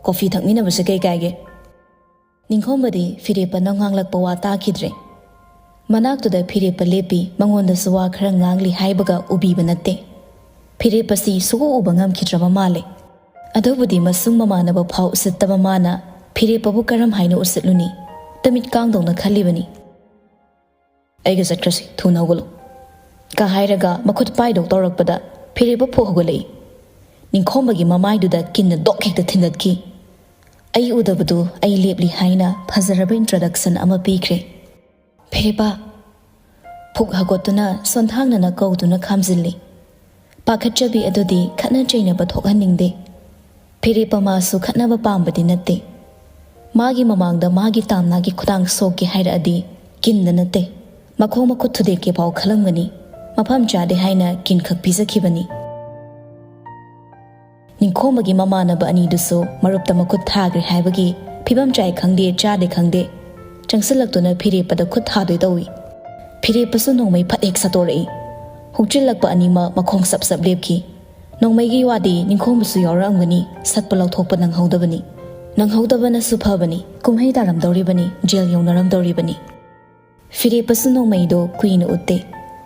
"ꯀꯣꯐꯤ ꯊꯛꯃꯤꯟꯅꯕꯁꯦ ꯀꯩ ꯀꯥꯏꯒꯦ?" ꯅꯤꯡꯈꯣꯝꯕꯗꯤ ꯐꯤꯔꯦꯞꯄꯅ ꯉꯥꯡꯂꯛꯄ ꯋꯥ ꯇꯥꯈꯤꯗ꯭ꯔꯦ꯫ ꯃꯅꯥꯛꯇꯨꯗ ꯐꯤꯔꯦꯞꯄ ꯂꯦꯞꯄꯤ, ꯃꯉꯣꯟꯗꯁꯨ ꯋꯥ ꯈꯔ ꯉꯥꯡꯂꯤ ꯍꯥꯏꯕꯒ ꯎꯕꯤꯕ ꯅꯠꯇꯦ꯫ ꯐꯤꯔꯦꯞꯄꯁꯤ ꯁꯨꯛꯎ ꯎꯕ ꯉꯝꯈꯤꯗ꯭ꯔꯕ ꯃꯥꯜꯂꯦ꯫ ꯑꯗꯨꯕꯨꯗꯤ ꯃꯁꯨꯡ ꯃꯃꯥꯟꯅꯕ ꯐꯥꯎ ꯎꯁꯤꯠꯇꯕ ꯃꯥꯅ ꯐꯤꯔꯦꯞꯄꯕꯨ ꯀꯔꯝ ꯍꯥꯏꯅ ꯎꯁꯤꯠꯂꯨꯅꯤ? ꯇꯨꯃꯤꯠ ꯀꯥꯡꯗꯧꯅ ꯈꯜꯂꯤꯕꯅꯤ꯫ "ꯑꯩꯒ ꯆꯠꯈ꯭ꯔꯁꯤ, ꯊꯨꯅ ꯍꯧꯒꯠꯂꯨ" ꯀ ꯍꯥꯏꯔꯒ ꯃꯈꯨꯠ ꯄꯥꯏꯗꯧ ꯇꯧꯔꯛꯄꯗ ꯐꯤꯔꯦꯞꯄ ꯐꯨꯛ ꯍꯧꯒꯠꯂꯛꯏ꯫ ꯅꯤꯡꯈꯣꯝꯕꯒꯤ ꯃꯃꯥꯏꯗꯨꯗ ꯀꯤꯟꯅ ꯗꯣꯛ ꯍꯦꯛꯇ ꯊꯤꯟꯗꯠꯈꯤ꯫ ꯑꯩ ꯎꯗꯕꯗꯨ ꯑꯩ ꯂꯦꯞꯂꯤ ꯍꯥꯏꯅ ꯐꯖꯔꯕ introduction ꯑꯃ ꯄꯤꯈ꯭ꯔꯦ꯫ ꯐꯤꯔꯦꯞꯄ ꯐꯨꯛ ꯍꯧꯒꯠꯇꯨꯅ ꯁꯣꯟꯊꯥꯡꯅꯅ ꯀꯧꯗꯨꯅ ꯈꯥꯝꯖꯤꯜꯂꯤ꯫ ꯄꯥꯈꯠꯆꯕꯤ ꯑꯗꯨꯗꯤ ꯈꯠꯅ ꯆꯩꯅꯕ ꯊꯣꯛꯍꯟꯅꯤꯡꯗꯦ꯫ ꯐꯤꯔꯦꯞꯄ ꯃꯥꯁꯨ ꯈꯠꯅꯕ ꯄꯥꯝꯕꯗꯤ ꯅꯠꯇꯦ꯫ ꯃꯥꯒꯤ ꯃꯃꯥꯡꯗ ꯃꯥꯒꯤ ꯇꯥꯝꯅꯥꯒꯤ ꯈꯨꯗꯥꯡ ꯁꯣꯛꯀꯦ ꯍꯥꯏꯔꯛꯑꯗꯤ ꯀꯤꯟꯗ ꯅꯠꯇ, ꯃꯈꯣꯡ ꯃꯈꯨꯠ ꯊꯨꯗꯦꯛꯀꯦ ꯐꯥꯎ ꯈꯜꯂꯝꯒꯅꯤ꯫ ꯃꯐꯝ ꯆꯥꯗꯦ ꯍꯥꯏꯅ ꯀꯤꯟꯈꯛ ꯄꯤꯖꯈꯤꯕꯅꯤ꯫ ꯅꯤꯡꯈꯣꯝꯕꯒꯤ ꯃꯃꯥꯟꯅꯕ ꯑꯅꯤꯗꯨꯁꯨ ꯃꯔꯨꯞꯇ ꯃꯈꯨꯠ ꯊꯥꯈ꯭ꯔꯦ ꯍꯥꯏꯕꯒꯤ ꯐꯤꯕꯝ ꯆꯥꯏ ꯈꯪꯗꯦ, ꯆꯥꯗꯦ ꯈꯪꯗꯦ, ꯆꯪꯁꯤꯜꯂꯛꯇꯨꯅ ꯐꯤꯔꯦꯞꯄꯗ ꯈꯨꯠ ꯊꯥꯗꯣꯏ ꯇꯧꯏ꯫ ꯐꯤꯔꯦꯞꯄꯁꯨ ꯅꯣꯡꯃꯩ ꯐꯠ ꯍꯦꯛ ꯁꯠꯇꯣꯔꯛꯏ꯫ ꯍꯨꯛꯆꯤꯜꯂꯛꯄ ꯑꯅꯤꯃꯛ ꯃꯈꯣꯡ ꯁꯞ ꯁꯞ ꯂꯦꯞꯈꯤ꯫ ꯅꯣꯡꯃꯩꯒꯤ ꯋꯥꯗꯤ ꯅꯤꯡꯈꯣꯝꯕꯁꯨ ꯌꯥꯎꯔꯛꯑꯝꯒꯅꯤ, ꯁꯠꯄ ꯂꯧꯊꯣꯛꯄ ꯅꯪꯍꯧꯗꯕꯅꯤ꯫ ꯅꯪꯍꯧꯗꯕꯅꯁꯨ ꯐꯕꯅꯤ, ꯀꯨꯝꯍꯩ ꯇꯥꯔꯝꯗꯧꯔꯤꯕꯅꯤ, ꯖꯦꯜ ꯌꯧꯅꯔꯝꯗꯧꯔꯤꯕꯅꯤ꯫ ꯐꯤꯔꯦꯞꯄꯁꯨ ꯅꯣꯡꯃꯩꯗꯣ ꯀꯨꯏꯅ ꯎꯠꯇꯦ꯫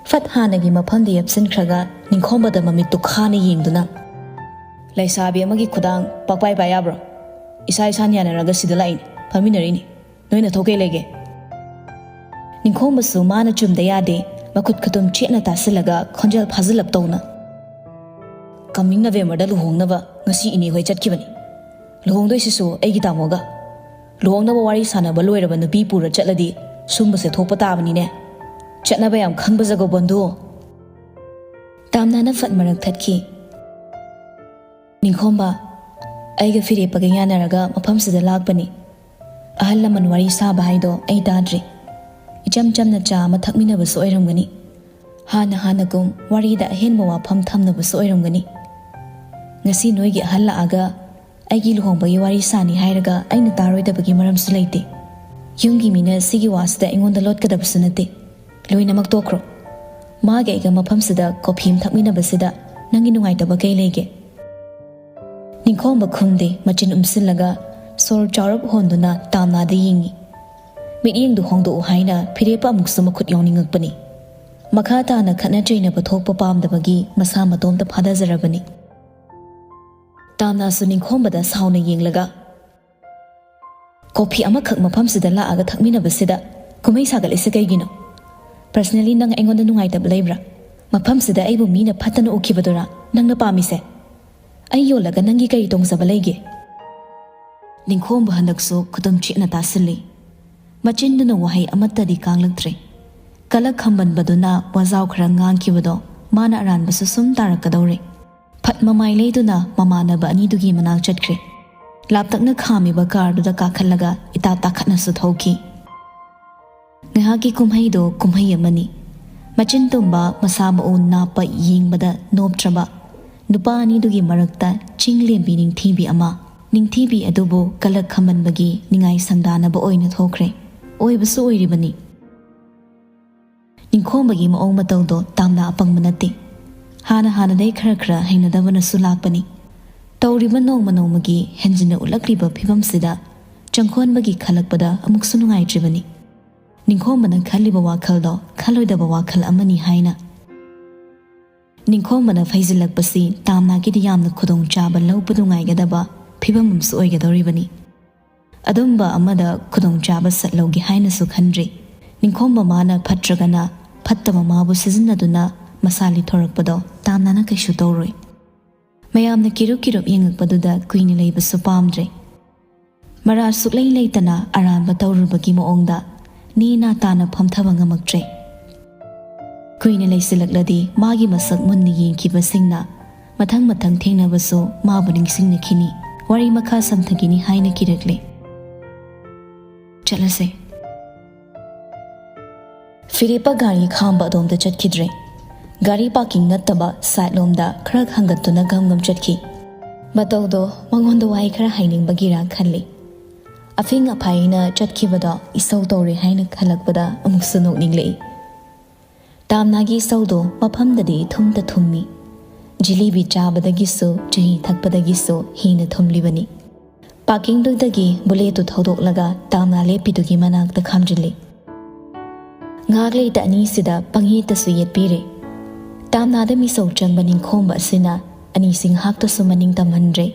ꯐꯠ ꯍꯥꯟꯅꯒꯤ ꯃꯐꯝꯗ ꯌꯦꯞꯁꯤꯟꯈ꯭ꯔꯒ ꯅꯤꯡꯈꯣꯝꯕꯗ ꯃꯃꯤꯠꯇꯨ ꯈꯥꯅ ꯌꯦꯡꯗꯨꯅ, "ꯂꯩꯁꯥꯕꯤ ꯑꯃꯒꯤ ꯈꯨꯗꯥꯡ ꯄꯥꯛꯄꯥꯏ ꯄꯥꯏ ꯌꯥꯕ꯭ꯔꯣ? ꯏꯁꯥ ꯏꯁꯥꯅ ꯌꯥꯅꯔꯒ ꯁꯤꯗ ꯂꯥꯛꯏꯅꯤ, ꯐꯝꯃꯤꯟꯅꯔꯤꯅꯤ꯫ ꯅꯣꯏꯅ ꯊꯣꯛ ꯀꯩ ꯂꯩꯒꯦ?" ꯅꯤꯡꯈꯣꯝꯕꯁꯨ ꯃꯥꯅ ꯆꯨꯝꯗ ꯌꯥꯗꯦ, ꯃꯈꯨꯠ ꯈꯨꯇꯨꯝ ꯆꯦꯠꯅ ꯇꯥꯁꯤꯜꯂꯒ ꯈꯣꯟꯖꯦꯜ ꯐꯥꯖꯤꯜꯂꯞ ꯇꯧꯅ, "ꯀꯃꯤꯡ ꯅꯕꯦꯝꯕꯔꯗ ꯂꯨꯍꯣꯡꯅꯕ ꯉꯁꯤ ꯏꯅꯦ ꯍꯣꯏ ꯆꯠꯈꯤꯕꯅꯤ꯫ ꯂꯨꯍꯣꯡꯗꯣꯏꯁꯤꯁꯨ ꯑꯩꯒꯤ ꯇꯥꯃꯣꯒ꯫ ꯂꯨꯍꯣꯡꯅꯕ ꯋꯥꯔꯤ ꯁꯥꯟꯅꯕ ꯂꯣꯏꯔꯕ ꯅꯨꯄꯤ ꯄꯨꯔ ꯆꯠꯂꯗꯤ ꯁꯨꯝꯕꯁꯦ ꯊꯣꯛꯄ ꯇꯥꯕꯅꯤꯅꯦ꯫ ꯆꯠꯅꯕ ꯌꯥꯝ ꯈꯪꯕ ꯖꯒꯣ ꯕꯣꯟꯗꯨ꯫" ꯇꯥꯝꯅꯥꯅ ꯐꯠ ꯃꯔꯛ ꯊꯠꯈꯤ꯫ "ꯅꯤꯡꯈꯣꯝꯕ, ꯑꯩꯒ ꯐꯤꯔꯦꯞꯄꯒ ꯌꯥꯅꯔꯒ ꯃꯐꯝꯁꯤꯗ ꯂꯥꯛꯄꯅꯤ꯫ ꯑꯍꯜ ꯂꯃꯟ ꯋꯥꯔꯤ ꯁꯥꯕ ꯍꯥꯏꯗꯣ ꯑꯩ ꯇꯥꯗ꯭ꯔꯤ꯫ ꯏꯆꯝ ꯆꯝꯅ ꯆꯥ ꯑꯃ ꯊꯛꯃꯤꯟꯅꯕꯁꯨ ꯑꯣꯏꯔꯝꯒꯅꯤ꯫ ꯍꯥꯟꯅ ꯍꯥꯟꯅꯒꯨꯝ ꯋꯥꯔꯤꯗ ꯑꯍꯦꯟꯕ ꯋꯥꯐꯝ ꯊꯝꯅꯕꯁꯨ ꯑꯣꯏꯔꯝꯒꯅꯤ꯫ ꯉꯁꯤ ꯅꯣꯏꯒꯤ ꯑꯍꯜ ꯂꯥꯛꯑꯒ ꯑꯩꯒꯤ ꯂꯨꯍꯣꯡꯕꯒꯤ ꯋꯥꯔꯤ ꯁꯥꯅꯤ ꯍꯥꯏꯔꯒ ꯑꯩꯅ ꯇꯥꯔꯣꯏꯗꯕꯒꯤ ꯃꯔꯝꯁꯨ ꯂꯩꯇꯦ꯫ ꯌꯨꯝꯒꯤ ꯃꯤꯅ ꯁꯤꯒꯤ ꯋꯥꯁꯤꯗ ꯑꯩꯉꯣꯟꯗ ꯂꯣꯠꯀꯗꯕꯁꯨ ꯅꯠꯇꯦ꯫ ꯂꯣꯏꯅꯃꯛ ꯇꯣꯛꯈ꯭ꯔꯣ꯫ ꯃꯥꯒ ꯑꯩꯒ ꯃꯐꯝꯁꯤꯗ ꯀꯣꯐꯤ ꯑꯃ ꯊꯛꯃꯤꯟꯅꯕꯁꯤꯗ ꯅꯪꯒꯤ ꯅꯨꯡꯉꯥꯏꯇꯕ ꯀꯩ ꯂꯩꯒꯦ?" ꯅꯤꯡꯈꯣꯝꯕ ꯈꯨꯝꯗꯦ, ꯃꯆꯤꯟ ꯎꯝꯁꯤꯜꯂꯒ ꯁꯣꯔ ꯆꯥꯎꯔꯞ ꯍꯣꯟꯗꯨꯅ ꯇꯥꯝꯅꯥꯗ ꯌꯦꯡꯉꯤ꯫ ꯃꯤꯠꯌꯦꯡꯗꯨ ꯍꯣꯡꯗꯣꯛꯎ ꯍꯥꯏꯅ ꯐꯤꯔꯦꯞꯄ ꯑꯃꯨꯛꯁꯨ ꯃꯈꯨꯠ ꯌꯥꯎꯅꯤꯡꯉꯛꯄꯅꯤ꯫ ꯃꯈꯥ ꯇꯥꯅ ꯈꯠꯅ ꯆꯩꯅꯕ ꯊꯣꯛꯄ ꯄꯥꯝꯗꯕꯒꯤ ꯃꯁꯥ ꯃꯇꯣꯝꯇ ꯐꯥꯗꯖꯔꯕꯅꯤ꯫ ꯇꯥꯝꯅꯥꯁꯨ ꯅꯤꯡꯈꯣꯝꯕꯗ ꯁꯥꯎꯅ ꯌꯦꯡꯂꯒ, "ꯀꯣꯐꯤ ꯑꯃꯈꯛ ꯃꯐꯝꯁꯤꯗ ꯂꯥꯛꯑꯒ ꯊꯛꯃꯤꯟꯅꯕꯁꯤꯗ ꯀꯨꯝꯍꯩ ꯁꯥꯒꯠꯂꯤꯁꯦ ꯀꯩꯒꯤꯅꯣ? Personally ꯅꯪ ꯑꯩꯉꯣꯟꯗ ꯅꯨꯡꯉꯥꯏꯇꯕ ꯂꯩꯕ꯭ꯔꯥ? ꯃꯐꯝꯁꯤꯗ ꯑꯩꯕꯨ ꯃꯤꯅ ꯐꯠꯇꯅ ꯎꯈꯤꯕꯗꯨꯔꯥ ꯅꯪꯅ ꯄꯥꯝꯃꯤꯁꯦ? ꯑꯩ ꯌꯣꯜꯂꯒ ꯅꯪꯒꯤ ꯀꯔꯤ ꯇꯣꯡꯖꯕ ꯂꯩꯒꯦ?" ꯅꯤꯡꯈꯣꯝꯕ ꯍꯟꯗꯛꯁꯨ ꯈꯨꯇꯨꯝ ꯆꯦꯠꯅ ꯇꯥꯁꯤꯜꯂꯤ꯫ ꯃꯆꯤꯟꯗꯨꯅ ꯋꯥꯍꯩ ꯑꯃꯠꯇꯗꯤ ꯀꯥꯡꯂꯛꯇ꯭ꯔꯦ꯫ ꯀꯂꯛ ꯈꯝꯕꯟꯕꯗꯨꯅ ꯋꯥꯖꯥꯎ ꯈꯔ ꯉꯥꯡꯈꯤꯕꯗꯣ ꯃꯥꯅ ꯑꯔꯥꯟꯕꯁꯨ ꯁꯨꯝ ꯇꯥꯔꯛꯀꯗꯧꯔꯦ꯫ ꯐꯠ ꯃꯃꯥꯏ ꯂꯩꯗꯨꯅ ꯃꯃꯥꯟꯅꯕ ꯑꯅꯤꯗꯨꯒꯤ ꯃꯅꯥꯛ ꯆꯠꯈ꯭ꯔꯦ꯫ ꯂꯥꯞꯇꯛꯅ ꯈꯥꯝꯃꯤꯕ ꯀꯥꯔꯗꯨꯗ ꯀꯥꯈꯠꯂꯒ ꯏꯇꯥ ꯇꯥꯈꯠꯅꯁꯨ ꯊꯧꯈꯤ꯫ ꯉꯥꯏꯍꯥꯛꯀꯤ ꯀꯨꯝꯍꯩꯗꯣ ꯀꯨꯝꯍꯩ ꯑꯃꯅꯤ꯫ ꯃꯆꯤꯟ ꯇꯨꯝꯕ, ꯃꯁꯥ ꯃꯎ ꯅꯥꯞꯄ, ꯌꯦꯡꯕꯗ ꯅꯣꯞꯇ꯭ꯔꯕ ꯅꯨꯄꯥ ꯑꯅꯤꯗꯨꯒꯤ ꯃꯔꯛꯇ ꯆꯤꯡ ꯂꯦꯝꯕꯤ ꯅꯤꯡꯊꯤꯕꯤ ꯑꯃ꯫ ꯅꯤꯡꯊꯤꯕꯤ ꯑꯗꯨꯕꯨ ꯀꯂꯛ ꯈꯝꯕꯟꯕꯒꯤ ꯅꯤꯡꯉꯥꯏ ꯁꯪꯗꯥꯅꯕ ꯑꯣꯏꯅ ꯊꯣꯛꯈ꯭ꯔꯦ꯫ ꯑꯣꯏꯕꯁꯨ ꯑꯣꯏꯔꯤꯕꯅꯤ꯫ ꯅꯤꯡꯈꯣꯝꯕꯒꯤ ꯃꯑꯣꯡ ꯃꯇꯧꯗꯣ ꯇꯥꯝꯅ ꯑꯄꯪꯕ ꯅꯠꯇꯦ꯫ ꯍꯥꯟꯅ ꯍꯥꯟꯅꯗꯩ ꯈꯔ ꯈꯔ ꯍꯩꯅꯗꯕꯅꯁꯨ ꯂꯥꯛꯄꯅꯤ꯫ ꯇꯧꯔꯤꯕ ꯅꯣꯡꯃ ꯅꯣꯡꯃꯒꯤ ꯍꯦꯟꯖꯤꯟꯅ ꯎꯠꯂꯛꯂꯤꯕ ꯐꯤꯕꯝꯁꯤꯗ ꯆꯪꯈꯣꯟꯕꯒꯤ ꯈꯜꯂꯛꯄꯗ ꯑꯃꯨꯛꯁꯨ ꯅꯨꯡꯉꯥꯏꯇ꯭ꯔꯤꯕꯅꯤ꯫ ꯅꯤꯡꯈꯣꯝꯕꯅ ꯈꯜꯂꯤꯕ ꯋꯥꯈꯜꯗꯣ ꯈꯜꯂꯣꯏꯗꯕ ꯋꯥꯈꯜ ꯑꯃꯅꯤ ꯍꯥꯏꯅ꯫ ꯅꯤꯡꯈꯣꯝꯕꯅ ꯐꯩꯖꯤꯜꯂꯛꯄꯁꯤ ꯇꯥꯝꯅꯥꯒꯤꯗꯤ ꯌꯥꯝꯅ ꯈꯨꯗꯣꯡꯆꯥꯕ ꯂꯧꯕ ꯅꯨꯡꯉꯥꯏꯒꯗꯕ ꯐꯤꯕꯝ ꯑꯃꯁꯨ ꯑꯣꯏꯒꯗꯧꯔꯤꯕꯅꯤ꯫ ꯑꯗꯨꯝꯕ ꯑꯃꯗ ꯈꯨꯗꯣꯡꯆꯥꯕ ꯁꯠ ꯂꯧꯒꯦ ꯍꯥꯏꯅꯁꯨ ꯈꯟꯗ꯭ꯔꯤ꯫ ꯅꯤꯡꯈꯣꯝꯕ ꯃꯥꯅ ꯐꯠꯇ꯭ꯔꯒꯅ ꯐꯠꯇꯕ ꯃꯥꯕꯨ ꯁꯤꯖꯤꯟꯅꯗꯨꯅ ꯃꯁꯥ ꯂꯤꯊꯣꯔꯛꯄꯗꯣ ꯇꯥꯝꯅꯥꯅ ꯀꯩꯁꯨ ꯇꯧꯔꯣꯏ꯫ ꯃꯌꯥꯝꯅ ꯀꯤꯔꯨꯞ ꯀꯤꯔꯨꯞ ꯌꯦꯡꯉꯛꯄꯗꯨꯗ ꯀꯨꯏꯅ ꯂꯩꯕꯁꯨ ꯄꯥꯝꯗ꯭ꯔꯦ꯫ ꯃꯔꯥꯜ ꯁꯨꯛꯂꯩ ꯂꯩꯇꯅ ꯑꯔꯥꯟꯕ ꯇꯧꯔꯨꯕꯒꯤ ꯃꯑꯣꯡꯗ ꯅꯦꯅꯥ ꯇꯥꯅ ꯐꯝꯊꯕ ꯉꯝꯃꯛꯇ꯭ꯔꯦ꯫ ꯀꯨꯏꯅ ꯂꯩꯁꯤꯜꯂꯛꯂꯗꯤ ꯃꯥꯒꯤ ꯃꯁꯛ ꯃꯨꯟꯅ ꯌꯦꯡꯈꯤꯕꯁꯤꯡꯅ ꯃꯊꯪ ꯃꯊꯪ ꯊꯦꯡꯅꯕꯁꯨ ꯃꯥꯕꯨ ꯅꯤꯡꯁꯤꯡꯅꯈꯤꯅꯤ꯫ ꯋꯥꯔꯤ ꯃꯈꯥ ꯁꯝꯊꯈꯤꯅꯤ ꯍꯥꯏꯅ ꯀꯤꯔꯛꯂꯦ꯫ ꯆꯠꯂꯁꯦ꯫ ꯐꯤꯔꯦꯞꯄ ꯒꯥꯔꯤ ꯈꯥꯝꯕ ꯑꯗꯣꯝꯗ ꯆꯠꯈꯤꯗ꯭ꯔꯦ꯫ ꯒꯥꯔꯤ ꯄꯥꯔꯀꯤꯡ ꯅꯠꯇꯕ ꯁꯥꯏꯠ ꯂꯣꯝꯗ ꯈꯔ ꯍꯪꯒꯠꯇꯨꯅ ꯒꯝ ꯒꯝ ꯆꯠꯈꯤ꯫ ꯃꯇꯧꯗꯣ ꯃꯉꯣꯟꯗ ꯋꯥꯍꯩ ꯈꯔ ꯍꯥꯏꯅꯤꯡꯕꯒꯤꯔꯥ ꯈꯜꯂꯤ꯫ ꯑꯐꯤꯡ ꯑꯐꯥꯏꯅ ꯆꯠꯈꯤꯕꯗꯣ ꯏꯁꯧ ꯇꯧꯔꯦ ꯍꯥꯏꯅ ꯈꯜꯂꯛꯄꯗ ꯑꯃꯨꯛꯁꯨ ꯅꯣꯛꯅꯤꯡꯂꯛꯏ꯫ ꯇꯥꯝꯅꯥꯒꯤ ꯏꯁꯧꯗꯣ ꯃꯐꯝꯗꯗꯤ ꯊꯨꯝꯇ ꯊꯨꯝꯃꯤ꯫ ꯖꯤꯂꯤꯕꯤ ꯆꯥꯕꯗꯒꯤꯁꯨ ꯆꯨꯍꯤ ꯊꯛꯄꯗꯒꯤꯁꯨ ꯍꯦꯟꯅ ꯊꯨꯝꯂꯤꯕꯅꯤ꯫ ꯄꯥꯔꯀꯤꯡꯗꯨꯗꯒꯤ ꯕꯨꯂꯦꯠꯇꯨ ꯊꯧꯗꯣꯛꯂꯒ ꯇꯥꯝꯅꯥ ꯂꯦꯞꯄꯤꯗꯨꯒꯤ ꯃꯅꯥꯛꯇ ꯈꯥꯝꯖꯤꯜꯂꯤ꯫ ꯉꯥꯏꯍꯥꯛ ꯂꯩꯇ ꯑꯅꯤꯁꯤꯗ ꯄꯪꯌꯦꯠꯇꯁꯨ ꯌꯦꯠꯄꯤꯔꯦ꯫ ꯇꯥꯝꯅꯥꯗ ꯃꯤꯁꯧ ꯆꯪꯕ ꯅꯤꯡꯈꯣꯝꯕ ꯑꯁꯤꯅ ꯑꯅꯤꯁꯤ ꯉꯥꯏꯍꯥꯛꯇꯁꯨ ꯃꯅꯤꯡ ꯇꯝꯍꯟꯗ꯭ꯔꯦ꯫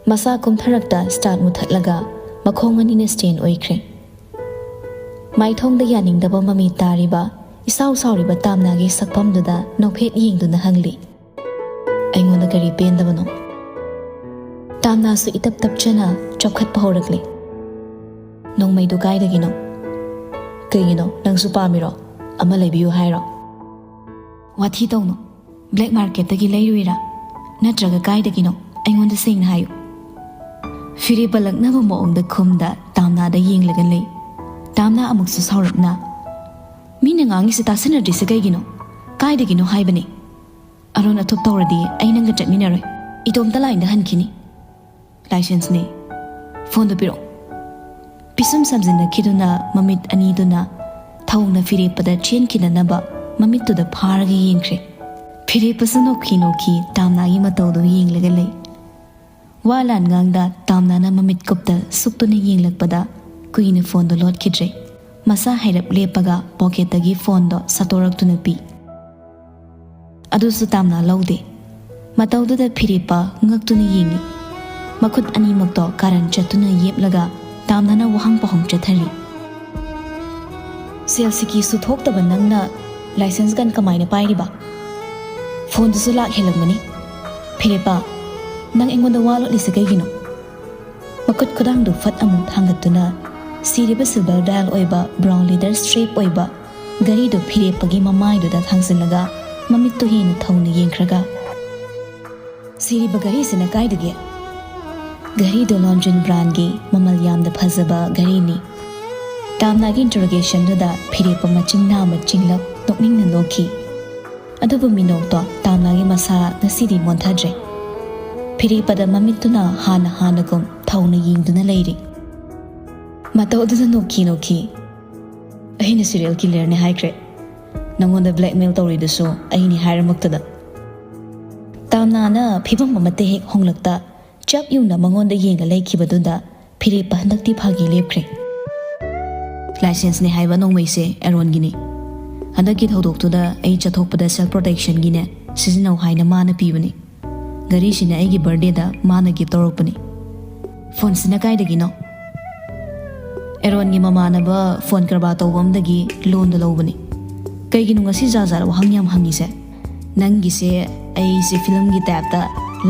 ꯃꯁꯥ ꯀꯨꯝꯊꯔꯛꯇ ꯁ꯭ꯇꯥꯔꯠ ꯃꯨꯊꯠꯂꯒ ꯃꯈꯣꯡ ꯑꯅꯤꯅ ꯁ꯭ꯇꯦꯟ ꯑꯣꯏꯈ꯭ꯔꯦ꯫ ꯃꯥꯏꯊꯣꯡꯗ ꯌꯥꯅꯤꯡꯗꯕ ꯃꯃꯤ ꯇꯥꯔꯤꯕ ꯏꯁꯥꯎ ꯁꯥꯎꯔꯤꯕ ꯇꯥꯝꯅꯥꯒꯤ ꯁꯛꯐꯝꯗꯨꯗ ꯅꯣꯛꯐꯦꯠ ꯌꯦꯡꯗꯨꯅ ꯍꯪꯂꯤ, "ꯑꯩꯉꯣꯟꯗ ꯀꯔꯤ ꯄꯦꯟꯗꯕꯅꯣ?" ꯇꯥꯝꯅꯥꯁꯨ ꯏꯇꯞ ꯇꯞꯆꯅ ꯆꯥꯎꯈꯠꯄ ꯍꯧꯔꯛꯂꯦ꯫ "ꯅꯣꯡꯃꯩꯗꯨ ꯀꯥꯏꯗꯒꯤꯅꯣ? ꯀꯩꯒꯤꯅꯣ, ꯅꯪꯁꯨ ꯄꯥꯝꯃꯤꯔꯣ? ꯑꯃ ꯂꯩꯕꯤꯌꯨ ꯍꯥꯏꯔꯣ?" "ꯋꯥꯊꯤ ꯇꯧꯅꯨ꯫ ꯕ꯭ꯂꯦꯛ ꯃꯥꯔꯀꯦꯠꯇꯒꯤ ꯂꯩꯔꯨꯏꯔꯥ? ꯅꯠꯇ꯭ꯔꯒ ꯀꯥꯏꯗꯒꯤꯅꯣ? ꯑꯩꯉꯣꯟꯗ ꯁꯦꯡꯅ ꯍꯥꯏꯌꯨ꯫" ꯐꯤꯔꯦꯞꯄ ꯂꯛꯅꯕ ꯃꯑꯣꯡꯗ ꯈꯨꯝꯗ ꯇꯥꯝꯅꯥꯗ ꯌꯦꯡꯂꯒ ꯂꯩ꯫ ꯇꯥꯝꯅꯥ ꯑꯃꯨꯛꯁꯨ ꯁꯥꯎꯔꯞꯅ, "ꯃꯤꯅ ꯉꯥꯡꯉꯤꯁꯦ ꯇꯥꯁꯤꯟꯅꯗ꯭ꯔꯤꯁꯦ ꯀꯩꯒꯤꯅꯣ? ꯀꯥꯏꯗꯒꯤꯅꯣ ꯍꯥꯏꯕꯅꯦ꯫ ꯑꯔꯣꯟ ꯑꯊꯨꯞ ꯇꯧꯔꯗꯤ ꯑꯩ ꯅꯪꯒ ꯆꯠꯃꯤꯟꯅꯔꯣꯏ꯫ ꯏꯇꯣꯝꯇ ꯂꯥꯏꯟꯗ ꯍꯟꯈꯤꯅꯤ꯫" "ꯂꯥꯏꯁꯦꯟꯁꯅꯦ꯫" "ꯐꯣꯟꯗꯣ ꯄꯤꯔꯛꯑꯣ꯫" ꯄꯤꯁꯨꯝ ꯁꯝꯖꯤꯟꯅꯈꯤꯗꯨꯅ ꯃꯃꯤꯠ ꯑꯅꯤꯗꯨꯅ ꯊꯧꯅ ꯐꯤꯔꯦꯞꯄꯗ ꯆꯦꯟꯈꯤꯗꯅꯕ ꯃꯃꯤꯠꯇꯨꯗ ꯐꯥꯔꯒ ꯌꯦꯡꯈ꯭ꯔꯦ꯫ ꯐꯤꯔꯦꯞꯄꯁꯨ ꯅꯣꯛꯈꯤ ꯅꯣꯛꯈꯤ ꯇꯥꯝꯅꯥꯒꯤ ꯃꯇꯧꯗꯨ ꯌꯦꯡꯂꯒ ꯂꯩ꯫ ꯋꯥ ꯂꯥꯟ ꯉꯥꯡꯗ ꯇꯥꯝꯅꯥꯅ ꯃꯃꯤꯠ ꯀꯨꯞꯇ ꯁꯨꯛꯇꯨꯅ ꯌꯦꯡꯂꯛꯄꯗ ꯀꯨꯏꯅ ꯐꯣꯟꯗꯣ ꯂꯣꯠꯈꯤꯗ꯭ꯔꯦ꯫ ꯃꯁꯥ ꯍꯥꯏꯔꯞ ꯂꯦꯞꯄꯒ ꯄꯣꯀꯦꯠꯇꯒꯤ ꯐꯣꯟꯗꯣ ꯁꯠꯇꯣꯔꯛꯇꯨꯅ ꯄꯤ꯫ ꯑꯗꯨꯁꯨ ꯇꯥꯝꯅꯥ ꯂꯧꯗꯦ꯫ ꯃꯇꯧꯗꯨꯗ ꯐꯤꯔꯦꯞꯄ ꯉꯛꯇꯨꯅ ꯌꯦꯡꯉꯤ꯫ ꯃꯈꯨꯠ ꯑꯅꯤꯃꯛꯇꯣ ꯀꯥꯔꯟ ꯆꯠꯇꯨꯅ ꯌꯦꯞꯂꯒ ꯇꯥꯝꯅꯥꯅ ꯋꯥꯍꯪ ꯄꯥꯎꯍꯪ ꯆꯠꯊꯔꯤ꯫ "ꯁꯦꯜ ꯁꯤꯀꯤꯁꯨ ꯊꯣꯛꯇꯕ ꯅꯪꯅ ꯂꯥꯏꯁꯦꯟꯁ ꯒꯟ ꯀꯃꯥꯏꯅ ꯄꯥꯏꯔꯤꯕ? ꯐꯣꯟꯗꯨꯁꯨ ꯂꯥꯛ ꯍꯦꯜꯂꯝꯒꯅꯤ꯫ ꯐꯤꯔꯦꯞꯄ, ꯅꯪ ꯑꯩꯉꯣꯟꯗ ꯋꯥ ꯂꯣꯠꯂꯤꯁꯦ ꯀꯩꯒꯤꯅꯣ?" ꯃꯈꯨꯠ ꯈꯨꯗꯥꯡꯗꯨ ꯐꯠ ꯑꯃꯨꯛ ꯊꯥꯡꯒꯠꯇꯨꯅ ꯁꯤꯔꯤꯕ ꯁꯤꯜꯚꯔ ꯗꯥꯏꯜ ꯑꯣꯏꯕ ꯕ꯭ꯔꯥꯎꯟ ꯂꯦꯗꯔ ꯁ꯭ꯇ꯭ꯔꯦꯞ ꯑꯣꯏꯕ ꯘꯔꯤꯗꯨ ꯐꯤꯔꯦꯞꯄꯒꯤ ꯃꯃꯥꯏꯗꯨꯗ ꯊꯥꯡꯖꯤꯜꯂꯒ ꯃꯃꯤꯠꯇꯨ ꯍꯦꯟꯅ ꯊꯧꯅ ꯌꯦꯡꯈ꯭ꯔꯒ, "ꯁꯤꯔꯤꯕ ꯘꯔꯤꯁꯤꯅ ꯀꯥꯏꯗꯒꯤ?" "ꯘꯔꯤꯗꯨ ꯂꯣꯟꯖꯤꯟ ꯕ꯭ꯔꯥꯟꯒꯤ ꯃꯃꯜ ꯌꯥꯝꯅ ꯐꯖꯕ ꯘꯔꯤꯅꯤ꯫" ꯇꯥꯝꯅꯥꯒꯤ ꯏꯟꯇꯔꯣꯒꯦꯁꯟꯗꯨꯗ ꯐꯤꯔꯦꯞꯄ ꯃꯆꯤꯟ ꯅꯥꯝꯃ ꯆꯤꯡꯂꯞ ꯅꯣꯛꯅꯤꯡꯅ ꯅꯣꯛꯈꯤ꯫ ꯑꯗꯨꯕꯨ ꯃꯤꯅꯣꯛꯇꯣ ꯇꯥꯝꯅꯥꯒꯤ ꯃꯁꯥ ꯉꯁꯤꯗꯤ ꯃꯣꯟꯊꯗ꯭ꯔꯦ꯫ ꯐꯤꯔꯦꯞꯄꯗ ꯃꯃꯤꯠꯇꯨꯅ ꯍꯥꯟꯅ ꯍꯥꯟꯅꯒꯨꯝ ꯊꯧꯅ ꯌꯦꯡꯗꯨꯅ ꯂꯩꯔꯤ꯫ ꯃꯇꯧꯗꯨꯗ ꯅꯣꯛꯈꯤ ꯅꯣꯛꯈꯤ꯫ "ꯑꯩꯅ ꯁꯤꯔꯤꯌꯦꯜ ꯀꯤꯂꯔꯅꯦ ꯍꯥꯏꯈ꯭ꯔꯦ꯫ ꯅꯪꯉꯣꯟꯗ ꯕ꯭ꯂꯦꯛꯃꯦꯜ ꯇꯧꯔꯤꯗꯨꯁꯨ ꯑꯩꯅꯤ ꯍꯥꯏꯔꯃꯛꯇꯗ꯫" ꯇꯥꯝꯅꯥꯅ ꯐꯤꯕꯝ ꯑꯃꯠꯇ ꯍꯦꯛ ꯍꯣꯡꯂꯛꯇ ꯆꯞ ꯌꯨꯡꯅ ꯃꯉꯣꯟꯗ ꯌꯦꯡꯉ ꯂꯩꯈꯤꯕꯗꯨꯗ ꯐꯤꯔꯦꯞꯄ ꯍꯟꯗꯛꯇꯤ ꯐꯥꯒꯤ ꯂꯦꯞꯈ꯭ꯔꯦ꯫ "ꯂꯥꯏꯁꯦꯟꯁꯅꯦ ꯍꯥꯏꯕ ꯅꯣꯡꯃꯩꯁꯦ ꯑꯦꯔꯣꯟꯒꯤꯅꯤ꯫ ꯍꯟꯗꯛꯀꯤ ꯊꯧꯗꯣꯛꯇꯨꯗ ꯑꯩ ꯆꯠꯊꯣꯛꯄꯗ ꯁꯦꯜꯐ ꯄ꯭ꯔꯣꯇꯦꯛꯁꯟꯒꯤꯅꯦ ꯁꯤꯖꯤꯟꯅꯧ ꯍꯥꯏꯅ ꯃꯥꯅ ꯄꯤꯕꯅꯤ꯫ ꯘꯔꯤꯁꯤꯅ ꯑꯩꯒꯤ ꯕꯔꯗꯦꯗ ꯃꯥꯅ ꯒꯤꯐ ꯇꯧꯔꯛꯄꯅꯤ꯫" "ꯐꯣꯟꯁꯤꯅ ꯀꯥꯏꯗꯒꯤꯅꯣ?" "ꯑꯦꯔꯣꯟꯒꯤ ꯃꯃꯥꯟꯅꯕ ꯐꯣꯟ ꯀꯔꯕꯥꯔ ꯇꯧꯕ ꯑꯃꯗꯒꯤ ꯂꯣꯟꯗ ꯂꯧꯕꯅꯤ꯫" "ꯀꯩꯒꯤꯅꯣ ꯉꯁꯤ ꯖꯥꯠ ꯖꯥꯠ ꯋꯥꯍꯪ ꯌꯥꯝ ꯍꯪꯉꯤꯁꯦ? ꯅꯪꯒꯤꯁꯦ ꯑꯩꯁꯦ ꯐꯤꯂꯝꯒꯤ ꯇꯥꯏꯞꯇ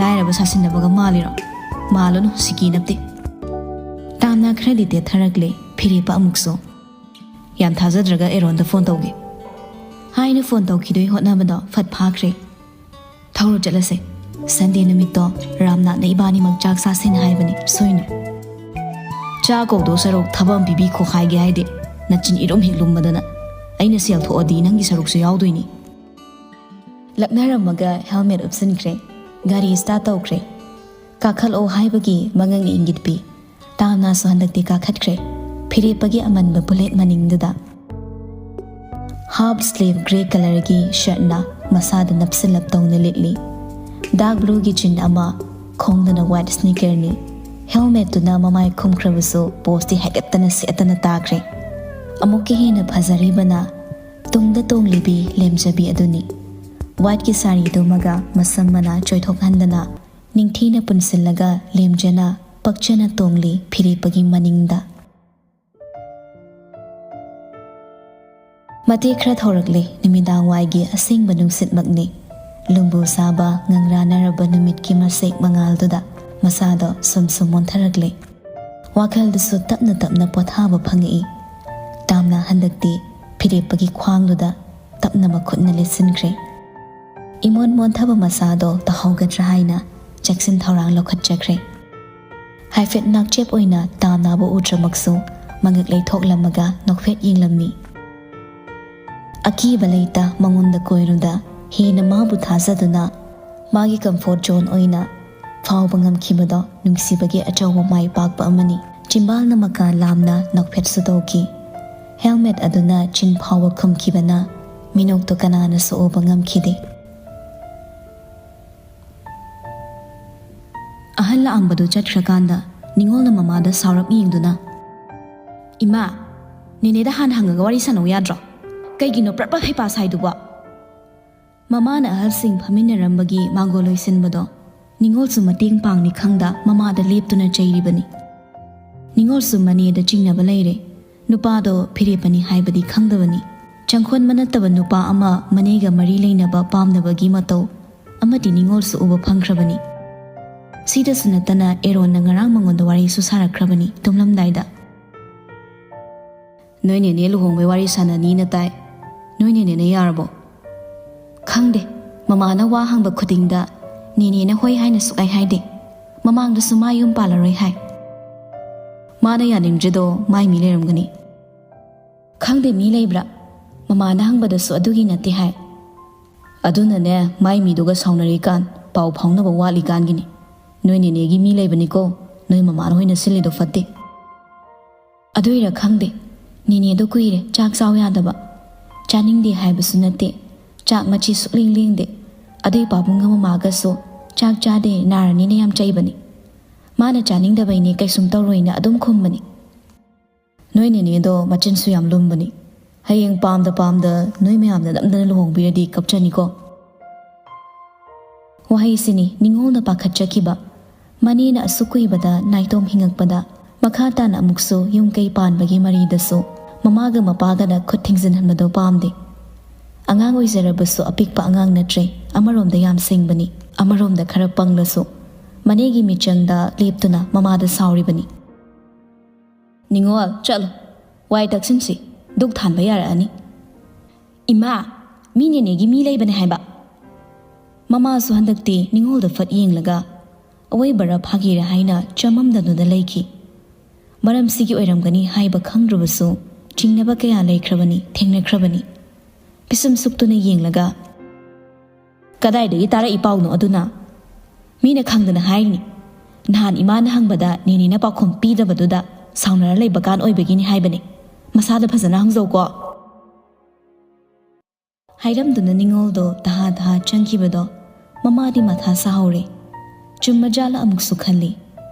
ꯂꯥꯏꯔꯕ ꯁꯥꯁꯤꯟꯅꯕꯒ ꯃꯥꯜꯂꯤꯔꯣ?" "ꯃꯥꯜꯂꯨꯅꯨ, ꯁꯤꯀꯤ ꯅꯠꯇꯦ꯫" ꯇꯥꯝꯅꯥ ꯈꯔꯗꯤ ꯇꯦꯊꯔꯛꯂꯦ꯫ ꯐꯤꯔꯦꯞꯄ ꯑꯃꯨꯛꯁꯨ, "ꯌꯥꯝ ꯊꯥꯖꯗ꯭ꯔꯒ ꯑꯦꯔꯣꯟꯗ ꯐꯣꯟ ꯇꯧꯒꯦ" ꯍꯥꯏꯅ ꯐꯣꯟ ꯇꯧꯈꯤꯗꯣꯏ ꯍꯣꯠꯅꯕꯗꯣ ꯐꯠ ꯐꯥꯈ꯭ꯔꯦ꯫ "ꯊꯧꯔꯣ ꯆꯠꯂꯁꯦ꯫ ꯁꯟꯗꯦ ꯅꯨꯃꯤꯠꯇꯣ ꯔꯥꯝꯅꯥꯊꯅ ꯏꯕꯥꯅꯤꯃꯛ ꯆꯥꯛ ꯆꯥꯁꯦꯅ ꯍꯥꯏꯕꯅꯤ, ꯁꯣꯏꯅꯨ꯫" "ꯆꯥ ꯀꯧꯗꯧ ꯁꯔꯨꯛ ꯊꯕꯛ ꯑꯃ ꯄꯤꯕꯤꯈꯣ ꯍꯥꯏꯒꯦ ꯍꯥꯏꯗꯦ꯫ ꯅꯆꯤꯟ ꯏꯔꯨꯝ ꯍꯦꯛ ꯂꯨꯝꯕꯗꯅ꯫ ꯑꯩꯅ ꯁꯦꯜ ꯊꯣꯛꯑꯗꯤ ꯅꯪꯒꯤ ꯁꯔꯨꯛꯁꯨ ꯌꯥꯎꯗꯣꯏꯅꯤ꯫" ꯂꯛꯅꯔꯝꯃꯒ ꯍꯦꯜꯃꯦꯠ ꯎꯞꯁꯤꯟꯈ꯭ꯔꯦ꯫ ꯒꯥꯔꯤ ꯁ꯭ꯇꯥꯔꯠ ꯇꯧꯈ꯭ꯔꯦ꯫ ꯀꯥꯈꯠꯂꯛꯑꯣ ꯍꯥꯏꯕꯒꯤ ꯃꯉꯛꯅ ꯏꯪꯒꯤꯠ ꯄꯤ꯫ ꯇꯥꯝꯅꯥꯁꯨ ꯍꯟꯗꯛꯇꯤ ꯀꯥꯈꯠꯈ꯭ꯔꯦ꯫ ꯐꯤꯔꯦꯞꯄꯒꯤ ꯑꯃꯟꯕ ꯕꯨꯂꯦꯠ ꯃꯅꯤꯡꯗꯨꯗ꯫ ꯍꯥꯐ ꯁ꯭ꯂꯤꯚ ꯒ꯭ꯔꯦ ꯀꯂꯔꯒꯤ ꯁꯔꯠꯅ ꯃꯁꯥꯗ ꯅꯞꯁꯤꯜꯂꯞ ꯇꯧꯅ ꯂꯤꯠꯂꯤ꯫ ꯗꯥꯔꯛ ꯕ꯭ꯂꯨꯒꯤ ꯖꯤꯟ ꯑꯃ, ꯈꯣꯡꯗꯅ ꯋꯥꯏꯠ ꯁ꯭ꯅꯤꯀꯔꯅꯤ꯫ ꯍꯦꯜꯃꯦꯠꯇꯨꯅ ꯃꯃꯥꯏ ꯈꯨꯝꯈ꯭ꯔꯕꯁꯨ ꯄꯣꯁꯇꯤ ꯍꯥꯏꯒꯠꯇꯅ ꯁꯦꯠꯇꯅ ꯇꯥꯈ꯭ꯔꯦ꯫ ꯑꯃꯨꯛꯀ ꯍꯦꯟꯅ ꯐꯖꯔꯤꯕꯅ ꯇꯨꯡꯗ ꯇꯣꯡꯂꯤꯕꯤ ꯂꯦꯝꯖꯕꯤ ꯑꯗꯨꯅꯤ꯫ ꯋꯥꯏꯠꯀꯤ ꯁꯥꯔꯤꯗꯨꯃꯒ ꯃꯁꯝ ꯃꯅꯥ ꯆꯣꯏꯊꯣꯛꯍꯟꯗꯅ ꯅꯤꯡꯊꯤꯅ ꯄꯨꯟꯁꯤꯜꯂꯒ ꯂꯦꯝꯖꯅ ꯄꯛꯆꯅ ꯇꯣꯡꯂꯤ ꯐꯤꯔꯦꯞꯄꯒꯤ ꯃꯅꯤꯡꯗ꯫ ꯃꯇꯦꯛ ꯈꯔ ꯊꯧꯔꯛꯂꯦ ꯅꯨꯃꯤꯗꯥꯡ ꯋꯥꯏꯒꯤ ꯑꯁꯦꯡꯕ ꯅꯨꯡꯁꯤꯠꯃꯛꯅꯤ꯫ ꯂꯨꯝꯕꯨ ꯁꯥꯕ ꯉꯪꯔꯥꯅꯔꯕ ꯅꯨꯃꯤꯠꯀꯤ ꯃꯁꯦꯛ ꯃꯉꯥꯜꯗꯨꯗ ꯃꯁꯥꯗꯣ ꯁꯨꯝ ꯁꯨꯝ ꯃꯣꯟꯊꯔꯛꯂꯦ꯫ ꯋꯥꯈꯜꯗꯨꯁꯨ ꯇꯞꯅ ꯇꯞꯅ ꯄꯣꯊꯥꯕ ꯐꯪꯉꯛꯏ꯫ ꯇꯥꯝꯅ ꯍꯟꯗꯛꯇꯤ ꯐꯤꯔꯦꯞꯄꯒꯤ ꯈ꯭ꯋꯥꯡꯗꯨꯗ ꯇꯞꯅ ꯃꯈꯨꯠꯅ ꯂꯤꯠꯁꯤꯟꯈ꯭ꯔꯦ꯫ ꯏꯃꯣꯟ ꯃꯣꯟꯊꯕ ꯃꯁꯥꯗꯣ ꯇꯥꯍꯧꯒꯗ꯭ꯔꯥ ꯍꯥꯏꯅ ꯆꯦꯛꯁꯤꯟ ꯊꯧꯔꯥꯡ ꯂꯧꯈꯠꯆꯈ꯭ꯔꯦ꯫ ꯍꯥꯏꯐꯦꯠ ꯅꯥꯛꯆꯦꯞ ꯑꯣꯏꯅ ꯇꯥꯝꯅꯕ ꯎꯗ꯭ꯔꯃꯛꯁꯨ ꯃꯉꯛ ꯂꯩꯊꯣꯛꯂꯝꯃꯒ ꯅꯣꯛꯐꯦꯠ ꯌꯦꯡꯂꯝꯃꯤ꯫ ꯑꯀꯤꯕ ꯂꯩꯇ ꯃꯉꯣꯟꯗ ꯀꯣꯏꯔꯨꯗ ꯍꯦꯟꯅ ꯃꯥꯕꯨ ꯊꯥꯖꯗꯨꯅ ꯃꯥꯒꯤ ꯀꯝꯐꯣꯔꯠ ꯖꯣꯟ ꯑꯣꯏꯅ ꯐꯥꯎꯕ ꯉꯝꯈꯤꯕꯗꯣ ꯅꯨꯡꯁꯤꯕꯒꯤ ꯑꯆꯧꯕ ꯃꯥꯏ ꯄꯥꯛꯄ ꯑꯃꯅꯤ꯫ ꯆꯤꯝꯕꯥꯜꯅ ꯃꯀꯥ ꯂꯥꯝꯅ ꯅꯣꯛꯐꯦꯠꯁꯨ ꯇꯧꯈꯤ꯫ ꯍꯦꯜꯃꯦꯠ ꯑꯗꯨꯅ ꯆꯤꯟ ꯐꯥꯎꯕ ꯈꯨꯝꯈꯤꯕꯅ ꯃꯤꯅꯣꯛꯇꯣ ꯀꯅꯥꯅꯁꯨ ꯎꯕ ꯉꯝꯈꯤꯗꯦ꯫ ꯑꯍꯜ ꯂꯥꯛꯑꯝꯕꯗꯨ ꯆꯠꯈ꯭ꯔꯀꯥꯟꯗ ꯅꯤꯉꯣꯜꯅ ꯃꯃꯥꯗ ꯁꯥꯎꯔꯞ ꯌꯦꯡꯗꯨꯅ, "ꯏꯃꯥ, ꯅꯦꯅꯦꯗ ꯍꯥꯟꯅ ꯍꯪꯉꯒ ꯋꯥꯔꯤ ꯁꯥꯟꯅꯧ ꯌꯥꯗ꯭ꯔꯣ? ꯀꯩꯒꯤꯅꯣ ꯄ꯭ꯔꯞ ꯄ꯭ꯔꯞ ꯍꯩꯄꯥ ꯁꯥꯏꯗꯨꯕꯣ?" ꯃꯃꯥꯅ ꯑꯍꯜꯁꯤꯡ ꯐꯝꯃꯤꯟꯅꯔꯝꯕꯒꯤ ꯃꯥꯡꯒꯣꯜ ꯂꯣꯏꯁꯤꯟꯕꯗꯣ ꯅꯤꯉꯣꯜꯁꯨ ꯃꯇꯦꯡ ꯄꯥꯡꯅꯤ ꯈꯪꯗ ꯃꯃꯥꯗ ꯂꯦꯞꯇꯨꯅ ꯆꯩꯔꯤꯕꯅꯤ꯫ ꯅꯤꯉꯣꯜꯁꯨ ꯃꯅꯦꯗ ꯆꯤꯡꯅꯕ ꯂꯩꯔꯦ꯫ ꯅꯨꯄꯥꯗꯣ ꯐꯤꯔꯦꯞꯄꯅꯤ ꯍꯥꯏꯕꯗꯤ ꯈꯪꯗꯕꯅꯤ꯫ ꯆꯪꯈꯣꯟꯕ ꯅꯠꯇꯕ ꯅꯨꯄꯥ ꯑꯃ ꯃꯅꯦꯒ ꯃꯔꯤ ꯂꯩꯅꯕ ꯄꯥꯝꯗꯕꯒꯤ ꯃꯇꯧ ꯑꯃꯗꯤ ꯅꯤꯉꯣꯜꯁꯨ ꯎꯕ ꯐꯪꯈ꯭ꯔꯕꯅꯤ꯫ ꯁꯤꯗꯁꯨ ꯅꯠꯇꯅ ꯑꯦꯔꯣꯟꯅ ꯉꯔꯥꯡ ꯃꯉꯣꯟꯗ ꯋꯥꯔꯤꯁꯨ ꯁꯥꯔꯛꯈ꯭ꯔꯕꯅꯤ ꯇꯨꯝꯂꯝꯗꯥꯏꯗ꯫ "ꯅꯣꯏ ꯅꯦꯅꯦ ꯂꯨꯍꯣꯡꯕꯩ ꯋꯥꯔꯤ ꯁꯥꯟꯅꯅꯤꯅ ꯇꯥꯏ꯫ ꯅꯣꯏ ꯅꯦꯅꯦꯅ ꯌꯥꯔꯕꯣ?" "ꯈꯪꯗꯦ꯫ ꯃꯃꯥꯅ ꯋꯥ ꯍꯪꯕ ꯈꯨꯗꯤꯡꯗ ꯅꯦꯅꯦꯅ ꯍꯣꯏ ꯍꯥꯏꯅ ꯁꯨꯛꯍꯥꯏ ꯍꯥꯏꯗꯦ꯫ ꯃꯃꯥꯡꯗꯁꯨ ꯃꯥ ꯌꯨꯝ ꯄꯥꯜꯂꯔꯣꯏ ꯍꯥꯏ꯫ ꯃꯥꯅ ꯌꯥꯅꯤꯡꯗ꯭ꯔꯤꯗꯣ ꯃꯥꯏ ꯃꯤ ꯂꯩꯔꯝꯒꯅꯤ꯫ ꯈꯪꯗꯦ ꯃꯤ ꯂꯩꯕ꯭ꯔꯥ? ꯃꯃꯥꯅ ꯍꯪꯕꯗꯁꯨ ꯑꯗꯨꯒꯤ ꯅꯠꯇꯦ ꯍꯥꯏ꯫ ꯑꯗꯨꯅꯅꯦ ꯃꯥꯏ ꯃꯤꯗꯨꯒ ꯁꯥꯎꯅꯔꯤꯀꯥꯟ, ꯄꯥꯎ ꯐꯥꯎꯅꯕ ꯋꯥꯠꯂꯤꯀꯥꯟꯒꯤꯅꯤ꯫ ꯅꯣꯏ ꯅꯦꯅꯦꯒꯤ ꯃꯤ ꯂꯩꯕꯅꯤꯀꯣ, ꯅꯣꯏ ꯃꯃꯥꯅ ꯍꯣꯏꯅ ꯁꯤꯜꯂꯤꯗꯣ ꯐꯠꯇꯦ꯫" "ꯑꯗꯨꯏꯔ ꯈꯪꯗꯦ, ꯅꯦꯅꯦꯗꯣ ꯀꯨꯏꯔꯦ ꯆꯥꯛ ꯆꯥꯎ ꯌꯥꯗꯕ꯫ ꯆꯥꯅꯤꯡꯗꯦ ꯍꯥꯏꯕꯁꯨ ꯅꯠꯇꯦ, ꯆꯥꯛ ꯃꯆꯤ ꯁꯨꯛꯂꯦꯡ ꯂꯦꯡꯗꯦ꯫ ꯑꯗꯨꯏ ꯄꯥꯕꯨꯡꯒ ꯃꯃꯥꯒꯁꯨ "ꯆꯥꯛ ꯆꯥꯗꯦ, ꯅꯥꯔꯅꯤꯅ" ꯌꯥꯝ ꯆꯩꯕꯅꯤ꯫ ꯃꯥꯅ "ꯆꯥꯅꯤꯡꯗꯕꯩꯅꯦ, ꯀꯩꯁꯨꯝ ꯇꯧꯔꯣꯏꯅ" ꯑꯗꯨꯝ ꯈꯨꯝꯕꯅꯤ꯫ "ꯅꯣꯏ ꯅꯦꯅꯦꯗꯣ ꯃꯆꯤꯟꯁꯨ ꯌꯥꯝ ꯂꯨꯝꯕꯅꯤ꯫ ꯍꯌꯦꯡ ꯄꯥꯝꯗ ꯄꯥꯝꯗ ꯅꯣꯏ ꯃꯌꯥꯝꯅ ꯅꯝꯗꯅ ꯂꯨꯍꯣꯡꯕꯤꯔꯗꯤ ꯀꯞꯆꯅꯤꯀꯣ"꯫ ꯋꯥꯍꯩꯁꯤꯅꯤ ꯅꯤꯉꯣꯜꯅ ꯄꯥꯈꯠꯆꯈꯤꯕ꯫ ꯃꯅꯦꯅ ꯑꯁꯨꯛ ꯀꯨꯏꯕꯗ ꯅꯥꯏꯇꯣꯝ ꯍꯤꯡꯉꯛꯄꯗ ꯃꯈꯥ ꯇꯥꯅ ꯑꯃꯨꯛꯁꯨ ꯌꯨꯝ ꯀꯩ ꯄꯥꯟꯕꯒꯤ ꯃꯔꯤꯗꯁꯨ ꯃꯃꯥꯒ ꯃꯄꯥꯒꯅ ꯈꯨꯠ ꯊꯤꯡꯖꯤꯟꯍꯟꯕꯗꯣ ꯄꯥꯝꯗꯦ꯫ ꯑꯉꯥꯡ ꯑꯣꯏꯖꯔꯕꯁꯨ ꯑꯄꯤꯛꯄ ꯑꯉꯥꯡ ꯅꯠꯇ꯭ꯔꯦ꯫ ꯑꯃꯔꯣꯝꯗ ꯌꯥꯝ ꯁꯤꯡꯕꯅꯤ, ꯑꯃꯔꯣꯝꯗ ꯈꯔ ꯄꯪꯂꯁꯨ꯫ ꯃꯅꯦꯒꯤ ꯃꯤꯆꯪꯗ ꯂꯦꯞꯇꯨꯅ ꯃꯃꯥꯗ ꯁꯥꯎꯔꯤꯕꯅꯤ꯫ "ꯅꯤꯉꯣꯜ, ꯆꯠꯂꯣ꯫ ꯋꯥꯏ ꯇꯛꯁꯤꯟꯁꯤ꯫ ꯗꯨꯛ ꯊꯥꯟꯕ ꯌꯥꯔꯛꯑꯅꯤ꯫" "ꯏꯃꯥ, ꯃꯤ ꯅꯦꯅꯦꯒꯤ ꯃꯤ ꯂꯩꯕꯅꯦ ꯍꯥꯏꯕ꯫" ꯃꯃꯥꯁꯨ ꯍꯟꯗꯛꯇꯤ ꯅꯤꯉꯣꯜꯗ ꯐꯠ ꯌꯦꯡꯂꯒ ꯑꯋꯣꯏꯕꯔ ꯐꯥꯒꯤꯔ ꯍꯥꯏꯅ ꯆꯃꯝꯗꯗꯨꯅ ꯂꯩꯈꯤ꯫ ꯃꯔꯝꯁꯤꯒꯤ ꯑꯣꯏꯔꯝꯒꯅꯤ ꯍꯥꯏꯕ ꯈꯪꯗ꯭ꯔꯕꯁꯨ ꯆꯤꯡꯅꯕ ꯀꯌꯥ ꯂꯩꯈ꯭ꯔꯕꯅꯤ, ꯊꯦꯡꯅꯈ꯭ꯔꯕꯅꯤ꯫ ꯄꯤꯁꯨꯝ ꯁꯨꯛꯇꯨꯅ ꯌꯦꯡꯂꯒ, "ꯀꯗꯥꯏꯗꯒꯤ ꯇꯥꯔꯛꯏ ꯄꯥꯎꯅꯣ ꯑꯗꯨꯅ? ꯃꯤꯅ ꯈꯪꯗꯅ ꯍꯥꯏꯔꯤꯅꯤ꯫ ꯅꯍꯥꯟ ꯏꯃꯥꯅ ꯍꯪꯕꯗ ꯅꯦꯅꯦꯅ ꯄꯥꯎꯈꯨꯝ ꯄꯤꯗꯕꯗꯨꯗ ꯁꯥꯎꯅꯔ ꯂꯩꯕ ꯀꯥꯟ ꯑꯣꯏꯕꯒꯤꯅꯤ ꯍꯥꯏꯕꯅꯦ꯫ ꯃꯁꯥꯗ ꯐꯖꯅ ꯍꯪꯖꯧꯀꯣ꯫" ꯍꯥꯏꯔꯝꯗꯨꯅ ꯅꯤꯉꯣꯜꯗꯣ ꯇꯍꯥ ꯇꯍꯥ ꯆꯪꯈꯤꯕꯗꯣ ꯃꯃꯥꯗꯤ ꯃꯊꯥ ꯁꯥꯍꯧꯔꯦ꯫ ꯆꯨꯝꯃꯖꯥꯠꯂ ꯑꯃꯨꯛꯁꯨ ꯈꯜꯂꯤ꯫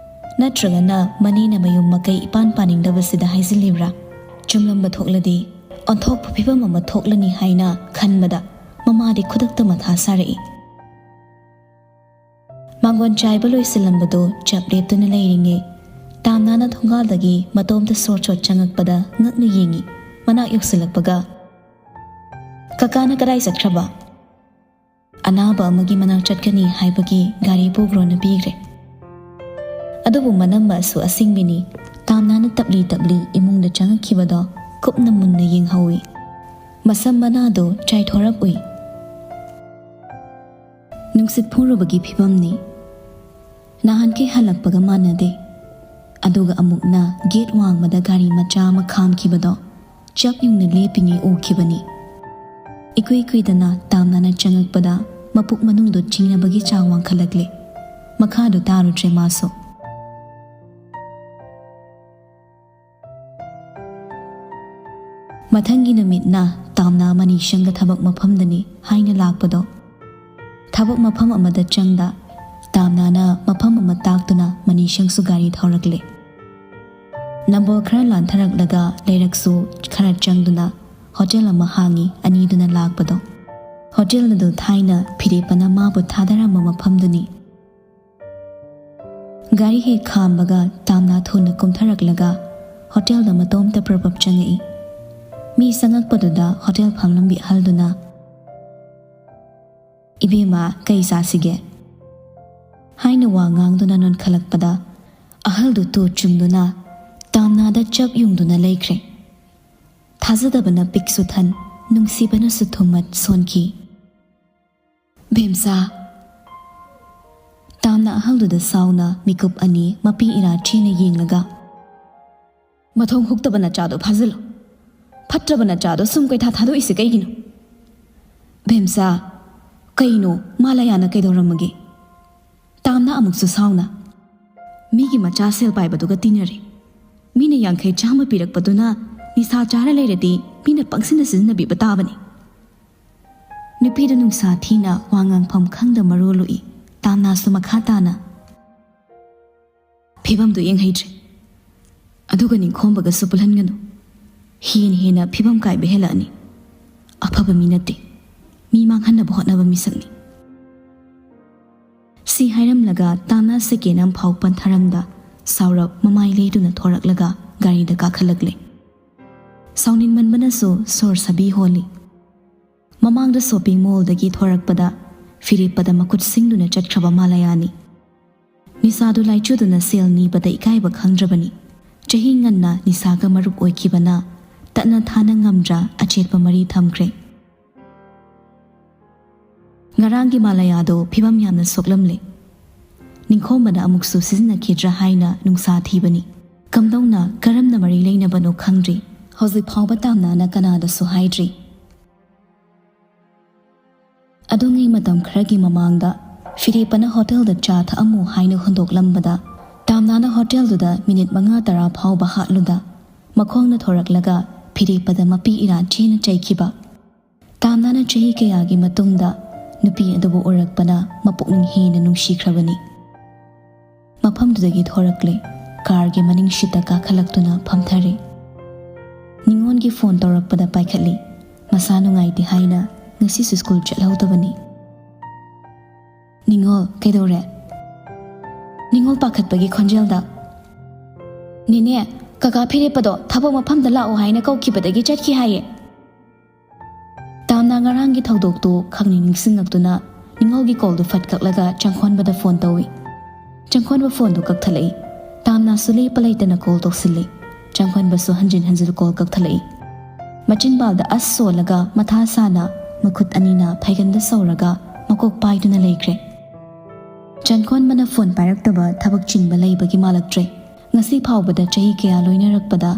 ꯅꯠꯇ꯭ꯔꯒꯅ ꯃꯅꯦꯅ ꯃꯌꯨꯝ ꯃꯀꯩ ꯏꯄꯥꯟ ꯄꯥꯅꯤꯡꯗꯕꯁꯤꯗ ꯍꯥꯏꯖꯤꯜꯂꯤꯕ꯭ꯔꯥ? ꯆꯨꯝꯂꯝꯕ ꯊꯣꯛꯂꯗꯤ ꯑꯣꯟꯊꯣꯛꯄ ꯐꯤꯕꯝ ꯑꯃ ꯊꯣꯛꯂꯅꯤ ꯍꯥꯏꯅ ꯈꯟꯕꯗ ꯃꯃꯥꯗꯤ ꯈꯨꯗꯛꯇ ꯃꯊꯥ ꯁꯥꯔꯛꯏ꯫ ꯃꯥꯡꯒꯣꯟ ꯆꯥꯏꯕ ꯂꯣꯏꯁꯤꯜꯂꯝꯕꯗꯨ ꯆꯞ ꯂꯦꯞꯇꯨꯅ ꯂꯩꯔꯤꯉꯩ, ꯇꯥꯝꯅꯥꯅ ꯊꯣꯡꯒꯥꯜꯗꯒꯤ ꯃꯇꯣꯝꯇ ꯁꯣꯠ ꯁꯣꯠ ꯆꯪꯉꯛꯄꯗ ꯉꯛꯅ ꯌꯦꯡꯉꯤ꯫ ꯃꯅꯥꯛ ꯌꯧꯁꯤꯜꯂꯛꯄꯒ, "ꯀꯀꯥꯅ ꯀꯗꯥꯏ ꯆꯠꯈ꯭ꯔꯕ?" "ꯑꯅꯥꯕ ꯑꯃꯒꯤ ꯃꯅꯥꯛ ꯆꯠꯀꯅꯤ ꯍꯥꯏꯕꯒꯤ ꯒꯥꯔꯤ ꯄꯨꯈ꯭ꯔꯣꯅ ꯄꯤꯈ꯭ꯔꯦ꯫" ꯑꯗꯨꯕꯨ ꯃꯅꯝꯃꯁꯨ ꯑꯁꯤꯡꯕꯤꯅꯤ꯫ ꯇꯥꯝꯅꯥꯅ ꯇꯞꯂꯤ ꯇꯞꯂꯤ ꯏꯃꯨꯡꯗ ꯆꯪꯉꯛꯈꯤꯕꯗꯣ ꯀꯨꯞꯅ ꯃꯨꯟꯅ ꯌꯦꯡꯍꯧꯏ꯫ ꯃꯁꯝ ꯃꯅꯥꯗꯨ ꯆꯥꯏꯊꯣꯔꯛꯎꯏ꯫ ꯅꯨꯡꯁꯤꯠ ꯐꯨꯔꯨꯕꯒꯤ ꯐꯤꯕꯝꯅꯤ꯫ ꯅꯍꯥꯟꯈꯩ ꯍꯜꯂꯛꯄꯒ ꯃꯥꯟꯅꯗꯦ꯫ ꯑꯗꯨꯒ ꯑꯃꯨꯛꯅ ꯒꯦꯠ ꯋꯥꯡꯃꯗ ꯒꯥꯔꯤ ꯃꯆꯥ ꯑꯃ ꯈꯥꯝꯈꯤꯕꯗꯣ ꯆꯞ ꯌꯨꯡꯅ ꯂꯦꯞꯄꯤꯉꯩ ꯎꯈꯤꯕꯅꯤ꯫ ꯏꯀꯨꯏ ꯀꯨꯏꯗꯅ ꯇꯥꯝꯅꯥꯅ ꯆꯪꯉꯛꯄꯗ ꯃꯄꯨꯛ ꯃꯅꯨꯡꯗꯨ ꯆꯤꯡꯅꯕꯒꯤ ꯆꯥꯡ ꯋꯥꯡꯈꯠꯂꯛꯂꯦ꯫ ꯃꯈꯥꯗꯨ ꯇꯥꯔꯨꯗ꯭ꯔꯦ ꯃꯥꯁꯨ꯫ ꯃꯊꯪꯒꯤ ꯅꯨꯃꯤꯠꯅ ꯇꯥꯝꯅꯥ ꯃꯅꯤꯁꯪꯒ ꯊꯕꯛ ꯃꯐꯝꯗꯅꯤ ꯍꯥꯏꯅ ꯂꯥꯛꯄꯗꯣ꯫ ꯊꯕꯛ ꯃꯐꯝ ꯑꯃꯗ ꯆꯪꯗ ꯇꯥꯝꯅꯥꯅ ꯃꯐꯝ ꯑꯃ ꯇꯥꯛꯇꯨꯅ ꯃꯅꯤꯁꯪꯁꯨ ꯒꯥꯔꯤ ꯊꯧꯔꯛꯂꯦ꯫ ꯅꯝꯕꯣꯜ ꯈꯔ ꯂꯥꯟꯊꯔꯛꯂꯒ ꯂꯩꯔꯛꯁꯨ ꯈꯔ ꯆꯪꯗꯨꯅ ꯍꯣꯇꯦꯜ ꯑꯃ ꯍꯥꯡꯉꯤ ꯑꯅꯤꯗꯨꯅ ꯂꯥꯛꯄꯗꯣ꯫ ꯍꯣꯇꯦꯜ ꯑꯗꯨ ꯊꯥꯏꯅ ꯐꯤꯔꯦꯞꯄꯅ ꯃꯥꯕꯨ ꯊꯥꯗꯔꯝꯕ ꯃꯐꯝꯗꯨꯅꯤ꯫ ꯒꯥꯔꯤ ꯍꯦꯛ ꯈꯥꯝꯕꯒ ꯇꯥꯝꯅꯥ ꯊꯨꯅ ꯀꯨꯝꯊꯔꯛꯂꯒ ꯍꯣꯇꯦꯜꯗ ꯃꯇꯣꯝꯇ ꯄ꯭ꯔꯄꯞ ꯆꯪꯉꯛꯏ꯫ ꯃꯤ ꯆꯪꯉꯛꯄꯗꯨꯗ ꯍꯣꯇꯦꯜ ꯐꯝꯂꯝꯕꯤ ꯑꯍꯜꯗꯨꯅ, "ꯏꯕꯦꯝꯃ, ꯀꯩ ꯆꯥꯁꯤꯒꯦ?" ꯍꯥꯏꯅ ꯋꯥ ꯉꯥꯡꯗꯨꯅ ꯅꯣꯟꯈꯠꯂꯛꯄꯗ ꯑꯍꯜꯗꯨ ꯇꯨ ꯆꯨꯡꯗꯨꯅ ꯇꯥꯝꯅꯥꯗ ꯆꯞ ꯌꯨꯡꯗꯨꯅ ꯂꯩꯈ꯭ꯔꯦ꯫ ꯊꯥꯖꯗꯕꯅ ꯄꯤꯛꯁꯨ ꯊꯟ, ꯅꯨꯡꯁꯤꯕꯅꯁꯨ ꯊꯨꯝꯃꯠ ꯁꯣꯟꯈꯤ꯫ "ꯚꯦꯝꯁꯥ!" ꯇꯥꯝꯅ ꯑꯍꯜꯗꯨꯗ ꯁꯥꯎꯅ ꯃꯤꯀꯨꯞ ꯑꯅꯤ ꯃꯄꯤ ꯏꯔꯥ ꯆꯦꯅ ꯌꯦꯡꯂꯒ, "ꯃꯊꯣꯡ ꯍꯨꯛꯇꯕ ꯅꯆꯥꯗꯣ ꯐꯥꯖꯤꯜꯂꯨ꯫ ꯐꯠꯇ꯭ꯔꯕ ꯅꯆꯥꯗꯣ ꯁꯨꯝ ꯀꯩꯊꯥ ꯊꯥꯗꯣꯛꯏꯁꯦ ꯀꯩꯒꯤꯅꯣ?" "ꯚꯦꯝꯁꯥ!" "ꯀꯩꯅꯣ? ꯃꯥꯂꯌꯥꯅ ꯀꯩꯗꯧꯔꯝꯃꯒꯦ?" ꯇꯥꯝꯅ ꯑꯃꯨꯛꯁꯨ ꯁꯥꯎꯅ, "ꯃꯤꯒꯤ ꯃꯆꯥ ꯁꯦꯜ ꯄꯥꯏꯕꯗꯨꯒ ꯇꯤꯟꯅꯔꯦ꯫ ꯃꯤꯅ ꯌꯥꯡꯈꯩ ꯆꯥꯝꯃ ꯄꯤꯔꯛꯄꯗꯨꯅ ꯅꯤꯁꯥ ꯆꯥꯔ ꯂꯩꯔꯗꯤ ꯃꯤꯅ ꯄꯪꯁꯤꯟꯅ ꯁꯤꯖꯤꯟꯅꯕꯤꯕ ꯇꯥꯕꯅꯤ꯫" ꯅꯨꯄꯤꯗꯨ ꯅꯨꯡꯁꯥ ꯊꯤꯅ ꯋꯥ ꯉꯥꯡꯐꯝ ꯈꯪꯗ ꯃꯔꯣꯜ ꯂꯨꯏ꯫ ꯇꯥꯝꯅꯥꯁꯨ ꯃꯈꯥ ꯇꯥꯅ, "ꯐꯤꯕꯝꯗꯨ ꯌꯦꯡꯍꯩꯗ꯭ꯔꯦ꯫ ꯑꯗꯨꯒ ꯅꯤꯡꯈꯣꯝꯕꯒꯁꯨ ꯄꯨꯜꯍꯟꯒꯅꯨ꯫ ꯍꯦꯟꯅ ꯍꯦꯟꯅ ꯐꯤꯕꯝ ꯀꯥꯏꯕ ꯍꯦꯜꯂꯛꯑꯅꯤ꯫ ꯑꯐꯕ ꯃꯤ ꯅꯠꯇꯦ꯫ ꯃꯤ ꯃꯥꯡꯍꯟꯅꯕ ꯍꯣꯠꯅꯕ ꯃꯤꯁꯛꯅꯤ꯫" ꯁꯤ ꯍꯥꯏꯔꯝꯂꯒ ꯇꯥꯝꯅ ꯁꯦꯀꯦꯟ ꯑꯃꯐꯥꯎ ꯄꯟꯊꯔꯝꯗ ꯁꯥꯎꯔꯞ ꯃꯃꯥꯏ ꯂꯩꯗꯨꯅ ꯊꯣꯔꯛꯂꯒ ꯒꯥꯔꯤꯗ ꯀꯥꯈꯠꯂꯛꯂꯦ꯫ ꯁꯥꯎꯅꯤꯡꯃꯟꯕꯅꯁꯨ ꯁꯣꯔ ꯁꯥꯕꯤ ꯍꯣꯜꯂꯤ꯫ ꯃꯃꯥꯡꯗ ꯁꯣꯄꯤꯡ ꯃꯣꯜꯗꯒꯤ ꯊꯣꯔꯛꯄꯗ ꯐꯤꯔꯦꯞꯄꯗ ꯃꯈꯨꯠ ꯁꯤꯡꯗꯨꯅ ꯆꯠꯈ꯭ꯔꯕ ꯃꯥꯂꯌꯥꯅꯤ꯫ ꯅꯤꯁꯥꯗꯨ ꯂꯥꯏꯆꯨꯗꯨꯅ ꯁꯦꯜ ꯅꯤꯕꯗ ꯏꯀꯥꯏꯕ ꯈꯪꯗ꯭ꯔꯕꯅꯤ꯫ ꯆꯍꯤ ꯉꯟꯅ ꯅꯤꯁꯥꯒ ꯃꯔꯨꯞ ꯑꯣꯏꯈꯤꯕꯅ ꯇꯠꯅ ꯊꯥꯅ ꯉꯝꯗ꯭ꯔ ꯑꯆꯦꯠꯄ ꯃꯔꯤ ꯊꯝꯈ꯭ꯔꯦ꯫ ꯉꯔꯥꯡꯒꯤ ꯃꯥꯂꯌꯥꯗꯣ ꯐꯤꯕꯝ ꯌꯥꯝꯅ ꯁꯣꯛꯂꯝꯂꯦ꯫ ꯅꯤꯡꯈꯣꯝꯕꯅ ꯑꯃꯨꯛꯁꯨ ꯁꯤꯖꯤꯟꯅꯈꯤꯗ꯭ꯔꯥ ꯍꯥꯏꯅ ꯅꯨꯡꯁꯥ ꯊꯤꯕꯅꯤ꯫ ꯀꯝꯗꯧꯅ, ꯀꯔꯝꯅ ꯃꯔꯤ ꯂꯩꯅꯕꯅꯣ ꯈꯪꯗ꯭ꯔꯤ꯫ ꯍꯧꯖꯤꯛ ꯐꯥꯎꯕ ꯇꯥꯝꯅꯥꯅ ꯀꯅꯥꯗꯁꯨ ꯍꯥꯏꯗ꯭ꯔꯤ꯫ ꯑꯗꯨꯉꯩ ꯃꯇꯝ ꯈꯔꯒꯤ ꯃꯃꯥꯡꯗ ꯐꯤꯔꯦꯞꯄꯅ ꯍꯣꯇꯦꯜꯗ ꯆꯥ ꯊꯛꯑꯝꯃꯨ ꯍꯥꯏꯅ ꯍꯨꯟꯗꯣꯛꯂꯝꯕꯗ, ꯇꯥꯝꯅꯥꯅ ꯍꯣꯇꯦꯜꯗꯨꯗ ꯃꯤꯅꯤꯠ ꯃꯉꯥ ꯇꯔꯥ ꯐꯥꯎꯕ ꯍꯥꯠꯂꯨꯗ, ꯃꯈꯣꯡꯅ ꯊꯣꯔꯛꯂꯒ ꯐꯤꯔꯦꯞꯄꯗ ꯃꯄꯤ ꯏꯔꯥ ꯊꯤꯅ ꯆꯩꯈꯤꯕ꯫ ꯇꯥꯝꯅꯥꯅ ꯆꯍꯤ ꯀꯌꯥꯒꯤ ꯃꯇꯨꯡꯗ ꯅꯨꯄꯤ ꯑꯗꯨꯕꯨ ꯎꯔꯛꯄꯅ ꯃꯄꯨꯛꯅꯤꯡ ꯍꯦꯟꯅ ꯅꯨꯡꯁꯤꯈ꯭ꯔꯕꯅꯤ꯫ ꯃꯐꯝꯗꯨꯗꯒꯤ ꯊꯣꯔꯛꯂꯦ꯫ ꯀꯥꯔꯒꯤ ꯃꯅꯤꯡ ꯁꯤꯠꯇ ꯀꯥꯈꯠꯂꯛꯇꯨꯅ ꯐꯝꯊꯔꯦ꯫ ꯅꯤꯉꯣꯜꯒꯤ ꯐꯣꯟ ꯇꯧꯔꯛꯄꯗ ꯄꯥꯏꯈꯠꯂꯤ꯫ ꯃꯁꯥ ꯅꯨꯡꯉꯥꯏꯇꯦ ꯍꯥꯏꯅ ꯉꯁꯤꯁꯨ ꯁ꯭ꯀꯨꯜ ꯆꯠꯍꯧꯗꯕꯅꯤ꯫ "ꯅꯤꯉꯣꯜ, ꯀꯩꯗꯧꯔꯦ?" ꯅꯤꯉꯣꯜ ꯄꯥꯈꯠꯄꯒꯤ ꯈꯣꯟꯖꯦꯜꯗ, "ꯅꯦꯅꯦ, ꯀꯀꯥ ꯐꯤꯔꯦꯞꯄꯗꯣ ꯊꯕꯛ ꯃꯐꯝꯗ ꯂꯥꯛꯑꯣ ꯍꯥꯏꯅ ꯀꯧꯈꯤꯕꯗꯒꯤ ꯆꯠꯈꯤ ꯍꯥꯏꯌꯦ꯫" ꯇꯥꯝꯅ ꯉꯔꯥꯡꯒꯤ ꯊꯧꯗꯣꯛꯇꯨ ꯈꯪꯅꯤꯡ ꯅꯤꯡꯁꯤꯡꯂꯛꯇꯨꯅ ꯅꯤꯉꯣꯜꯒꯤ ꯀꯣꯜꯗꯨ ꯐꯠ ꯀꯛꯂꯒ ꯆꯪꯈꯣꯟꯕꯗ ꯐꯣꯟ ꯇꯧꯏ꯫ ꯆꯪꯈꯣꯟꯕ ꯐꯣꯟꯗꯨ ꯀꯛꯊꯠꯂꯛꯏ꯫ ꯇꯥꯝꯅꯁꯨ ꯂꯦꯞꯄ ꯂꯩꯇꯅ ꯀꯣꯜ ꯇꯧꯁꯤꯜꯂꯤ꯫ ꯆꯪꯈꯣꯟꯕꯁꯨ ꯍꯟꯖꯤꯟ ꯍꯟꯖꯤꯟ ꯀꯣꯜ ꯀꯛꯊꯠꯂꯛꯏ꯫ ꯃꯆꯤꯟꯕꯥꯜꯗ ꯑꯁ ꯁꯣꯜꯂꯒ ꯃꯊꯥ ꯁꯥꯅ ꯃꯈꯨꯠ ꯑꯅꯤꯅ ꯐꯩꯒꯟꯗ ꯁꯧꯔꯒ ꯃꯀꯣꯛ ꯄꯥꯏꯗꯨꯅ ꯂꯩꯈ꯭ꯔꯦ꯫ ꯆꯪꯈꯣꯟꯕꯅ ꯐꯣꯟ ꯄꯥꯏꯔꯛꯇꯕ ꯊꯕꯛ ꯆꯤꯟꯕ ꯂꯩꯕꯒꯤ ꯃꯥꯜꯂꯛꯇ꯭ꯔꯦ꯫ ꯉꯁꯤ ꯐꯥꯎꯕꯗ ꯆꯍꯤ ꯀꯌꯥ ꯂꯣꯏꯅꯔꯛꯄꯗ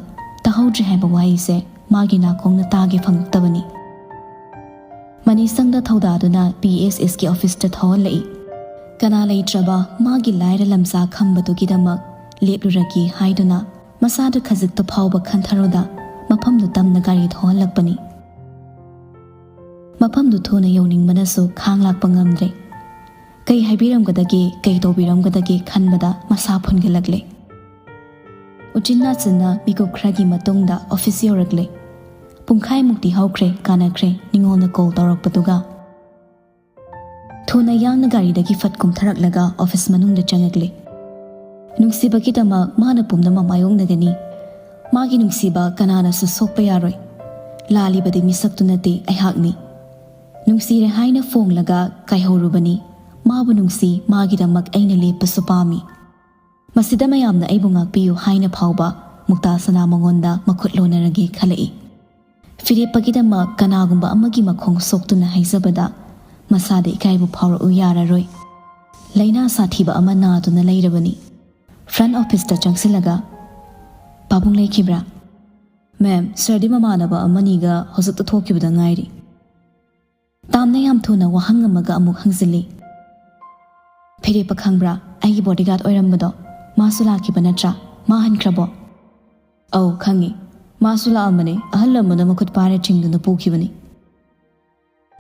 ꯇꯥꯍꯧꯗ꯭ꯔꯦ ꯍꯥꯏꯕ ꯋꯥꯍꯩꯁꯦ ꯃꯥꯒꯤ ꯅꯥꯀꯣꯡꯅ ꯇꯥꯒꯦ ꯐꯪꯉꯛꯇꯕꯅꯤ꯫ ꯃꯅꯤꯁꯪꯗ ꯊꯧꯗꯥꯗꯨꯅ ꯄꯤ ꯑꯦꯁ ꯑꯦꯁꯀꯤ ꯑꯣꯐꯤꯁꯇ ꯊꯧꯍꯜꯂꯛꯏ꯫ ꯀꯅꯥ ꯂꯩꯇ꯭ꯔꯕ ꯃꯥꯒꯤ ꯂꯥꯏꯔ ꯂꯝꯁꯥ ꯈꯝꯕꯗꯨꯒꯤꯗꯃꯛ ꯂꯦꯞꯂꯨꯔꯒꯦ ꯍꯥꯏꯗꯨꯅ ꯃꯁꯥꯗ ꯈꯖꯤꯛꯇ ꯐꯥꯎꯕ ꯈꯟꯊꯔꯨꯗ ꯃꯐꯝꯗꯨ ꯇꯝꯅ ꯒꯥꯔꯤ ꯊꯧꯍꯜꯂꯛꯄꯅꯤ꯫ ꯃꯐꯝꯗꯨ ꯊꯨꯅ ꯌꯧꯅꯤꯡꯕꯅꯁꯨ ꯈꯥꯡ ꯂꯥꯛꯄ ꯉꯝꯗ꯭ꯔꯦ꯫ ꯀꯩ ꯍꯥꯏꯕꯤꯔꯝꯒꯗꯒꯦ, ꯀꯩ ꯇꯧꯕꯤꯔꯝꯒꯗꯒꯦ ꯈꯟꯕꯗ ꯃꯁꯥ ꯐꯨꯟꯒꯠꯂꯛꯂꯦ꯫ ꯎꯆꯤꯟ ꯅꯥꯆꯤꯟꯅ ꯃꯤꯀꯨꯞ ꯈꯔꯒꯤ ꯃꯇꯨꯡꯗ ꯑꯣꯐꯤꯁ ꯌꯧꯔꯛꯂꯦ꯫ ꯄꯨꯡꯈꯥꯏꯃꯨꯛꯇꯤ ꯍꯧꯈ꯭ꯔꯦ, ꯀꯥꯟꯅꯈ꯭ꯔꯦ ꯅꯤꯉꯣꯜꯅ ꯀꯣꯜ ꯇꯧꯔꯛꯄꯗꯨꯒ꯫ ꯊꯨꯅ ꯌꯥꯡꯅ ꯒꯥꯔꯤꯗꯒꯤ ꯐꯠ ꯀꯨꯝꯊꯔꯛꯂꯒ ꯑꯣꯐꯤꯁ ꯃꯅꯨꯡꯗ ꯆꯪꯉꯛꯂꯦ꯫ ꯅꯨꯡꯁꯤꯕꯒꯤꯗꯃꯛ ꯃꯥꯅ ꯄꯨꯝꯅꯃꯛ ꯃꯥꯌꯣꯛꯅꯒꯅꯤ꯫ ꯃꯥꯒꯤ ꯅꯨꯡꯁꯤꯕ ꯀꯅꯥꯅꯁꯨ ꯁꯣꯛꯄ ꯌꯥꯔꯣꯏ꯫ ꯂꯥꯜꯂꯤꯕꯗꯤ ꯃꯤꯁꯛꯇꯨ ꯅꯠꯇꯦ, ꯑꯩꯍꯥꯛꯅꯤ꯫ ꯅꯨꯡꯁꯤꯔꯦ ꯍꯥꯏꯅ ꯐꯣꯡꯂꯒ ꯀꯥꯏꯍꯧꯔꯨꯕꯅꯤ꯫ ꯃꯥꯕꯨ ꯅꯨꯡꯁꯤ, ꯃꯥꯒꯤꯗꯃꯛ ꯑꯩꯅ ꯂꯦꯞꯄꯁꯨ ꯄꯥꯝꯃꯤ꯫ ꯃꯁꯤꯗ ꯃꯌꯥꯝꯅ ꯑꯩꯕꯨ ꯉꯥꯛꯄꯤꯌꯨ ꯍꯥꯏꯅ ꯐꯥꯎꯕ ꯃꯨꯛꯇꯥ ꯁꯅꯥ ꯃꯉꯣꯟꯗ ꯃꯈꯨꯠ ꯂꯣꯟꯅꯔꯒꯦ ꯈꯜꯂꯛꯏ꯫ ꯐꯤꯔꯦꯞꯄꯒꯤꯗꯃꯛ ꯀꯅꯥꯒꯨꯝꯕ ꯑꯃꯒꯤ ꯃꯈꯣꯡ ꯁꯣꯛꯇꯨꯅ ꯍꯥꯏꯖꯕꯗ ꯃꯁꯥꯗ ꯏꯀꯥꯏꯕ ꯐꯥꯎꯔꯛꯎ ꯌꯥꯔꯔꯣꯏ꯫ ꯂꯥꯏꯅꯥ ꯁꯥꯊꯤꯕ ꯑꯃ ꯅꯥꯗꯨꯅ ꯂꯩꯔꯕꯅꯤ꯫ ꯐ꯭ꯔꯟꯠ ꯑꯣꯐꯤꯁꯇ ꯆꯪꯁꯤꯜꯂꯒ, "ꯄꯥꯕꯨꯡ ꯂꯩꯈꯤꯕ꯭ꯔꯥ?" "ꯃꯦꯝ, ꯁꯔꯗꯤ ꯃꯃꯥꯟꯅꯕ ꯑꯃꯅꯤꯒ ꯍꯧꯖꯤꯛꯇ ꯊꯣꯛꯈꯤꯕꯗ ꯉꯥꯏꯔꯤ꯫" ꯇꯥꯝꯅ ꯌꯥꯝ ꯊꯨꯅ ꯋꯥꯍꯪ ꯑꯃꯒ ꯑꯃꯨꯛ ꯍꯪꯖꯤꯜꯂꯤ꯫ "ꯐꯤꯔꯦꯞꯄ ꯈꯪꯕ꯭ꯔꯥ? ꯑꯩꯒꯤ ꯕꯣꯗꯤꯒꯥꯔꯗ ꯑꯣꯏꯔꯝꯕꯗꯣ꯫ ꯃꯥꯁꯨ ꯂꯥꯛꯈꯤꯕ ꯅꯠꯇ꯭ꯔꯥ? ꯃꯥ ꯍꯟꯈ꯭ꯔꯕꯣ?" "ꯑꯧ, ꯈꯪꯉꯤ꯫ ꯃꯥꯁꯨ ꯂꯥꯛꯑꯝꯕꯅꯦ, ꯑꯍꯜ ꯑꯃꯅ ꯃꯈꯨꯠ ꯄꯥꯏꯔ ꯆꯤꯡꯗꯨꯅ ꯄꯨꯈꯤꯕꯅꯤ꯫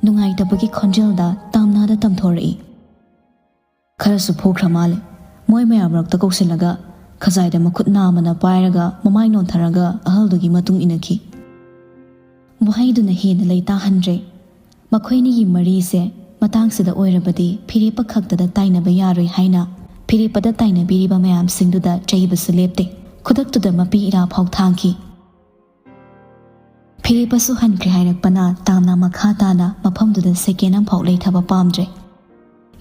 ꯅꯨꯡꯉꯥꯏꯇꯕꯒꯤ ꯈꯣꯟꯖꯦꯜꯗ ꯇꯥꯝꯅꯥꯗ ꯇꯝꯊꯣꯔꯛꯏ꯫ ꯈꯔꯁꯨ ꯐꯨꯈ꯭ꯔ ꯃꯥꯜꯂꯦ꯫ ꯃꯣꯏ ꯃꯌꯥꯝ ꯃꯔꯛꯇ ꯀꯧꯁꯤꯜꯂꯒ ꯈꯖꯥꯏꯗ ꯃꯈꯨꯠ ꯅꯥꯝꯃꯅ ꯄꯥꯏꯔꯒ ꯃꯃꯥꯏ ꯅꯣꯟꯊꯔꯒ ꯑꯍꯜꯗꯨꯒꯤ ꯃꯇꯨꯡ ꯏꯟꯅꯈꯤ꯫ ꯋꯥꯍꯩꯗꯨꯅ ꯍꯦꯟꯅ ꯂꯩꯇꯥꯍꯟꯗ꯭ꯔꯦ꯫ ꯃꯈꯣꯏꯅꯤꯒꯤ ꯃꯔꯤꯁꯦ ꯃꯇꯥꯡꯁꯤꯗ ꯑꯣꯏꯔꯕꯗꯤ ꯐꯤꯔꯦꯞꯄ ꯈꯛꯇꯗ ꯇꯥꯏꯅꯕ ꯌꯥꯔꯣꯏ ꯍꯥꯏꯅ ꯐꯤꯔꯦꯞꯄꯗ ꯇꯥꯏꯅꯕꯤꯔꯤꯕ ꯃꯌꯥꯝꯁꯤꯡꯗꯨꯗ ꯆꯩꯕꯁꯨ ꯂꯦꯞꯇꯦ꯫ ꯈꯨꯗꯛꯇꯨꯗ ꯃꯄꯤ ꯏꯔꯥ ꯐꯥꯎ ꯊꯥꯡꯈꯤ꯫ ꯐꯤꯔꯦꯞꯄꯁꯨ ꯍꯟꯈ꯭ꯔꯦ ꯍꯥꯏꯔꯛꯄꯅ ꯇꯥꯝꯅꯥ ꯃꯈꯥ ꯇꯥꯅ ꯃꯐꯝꯗꯨꯗ ꯁꯦꯀꯦꯟ ꯑꯃꯐꯥꯎ ꯂꯩꯊꯕ ꯄꯥꯝꯗ꯭ꯔꯦ꯫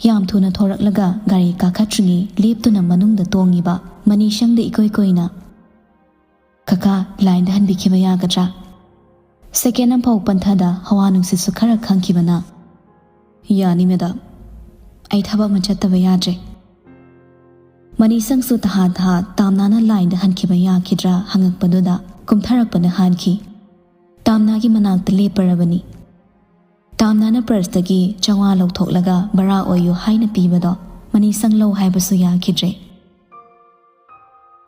ꯌꯥꯝ ꯊꯨꯅ ꯊꯣꯔꯛꯂꯒ ꯒꯥꯔꯤ ꯀꯥꯈꯠꯇ꯭ꯔꯤꯉꯩ ꯂꯦꯞꯇꯨꯅ ꯃꯅꯨꯡꯗ ꯇꯣꯡꯉꯤꯕ ꯃꯅꯤꯁꯪꯗ ꯏꯀꯣꯏ ꯀꯣꯏꯅ, "ꯀꯀꯥ, ꯂꯥꯏꯟꯗ ꯍꯟꯕꯤꯈꯤꯕ ꯌꯥꯒꯗ꯭ꯔꯥ?" ꯁꯦꯀꯦꯟ ꯑꯃꯐꯥꯎ ꯄꯟꯊꯗ ꯍꯋꯥ ꯅꯨꯡꯁꯤꯠꯁꯨ ꯈꯔ ꯈꯪꯈꯤꯕꯅ, "ꯌꯥꯅꯤ ꯃꯦꯗꯥꯝ, ꯑꯩ ꯊꯕꯛ ꯑꯃ ꯆꯠꯇꯕ ꯌꯥꯗ꯭ꯔꯦ꯫" ꯃꯅꯤꯁꯪꯁꯨ ꯇꯍꯥ ꯇꯍꯥ ꯇꯥꯝꯅꯥꯅ ꯂꯥꯏꯟꯗ ꯍꯟꯈꯤꯕ ꯌꯥꯈꯤꯗ꯭ꯔꯥ ꯍꯪꯉꯛꯄꯗꯨꯗ ꯀꯨꯝꯊꯔꯛꯄꯅ ꯍꯥꯟꯈꯤ꯫ ꯇꯥꯝꯅꯥꯒꯤ ꯃꯅꯥꯛꯇ ꯂꯦꯞꯄꯔꯕꯅꯤ꯫ ꯇꯥꯝꯅꯥꯅ ꯄꯔꯁꯇꯒꯤ ꯆꯥꯝꯃꯉꯥ ꯂꯧꯊꯣꯛꯂꯒ ꯚꯔꯥ ꯑꯣꯏꯌꯨ ꯍꯥꯏꯅ ꯄꯤꯕꯗꯣ ꯃꯅꯤꯁꯪ ꯂꯧ ꯍꯥꯏꯕꯁꯨ ꯌꯥꯈꯤꯗ꯭ꯔꯦ꯫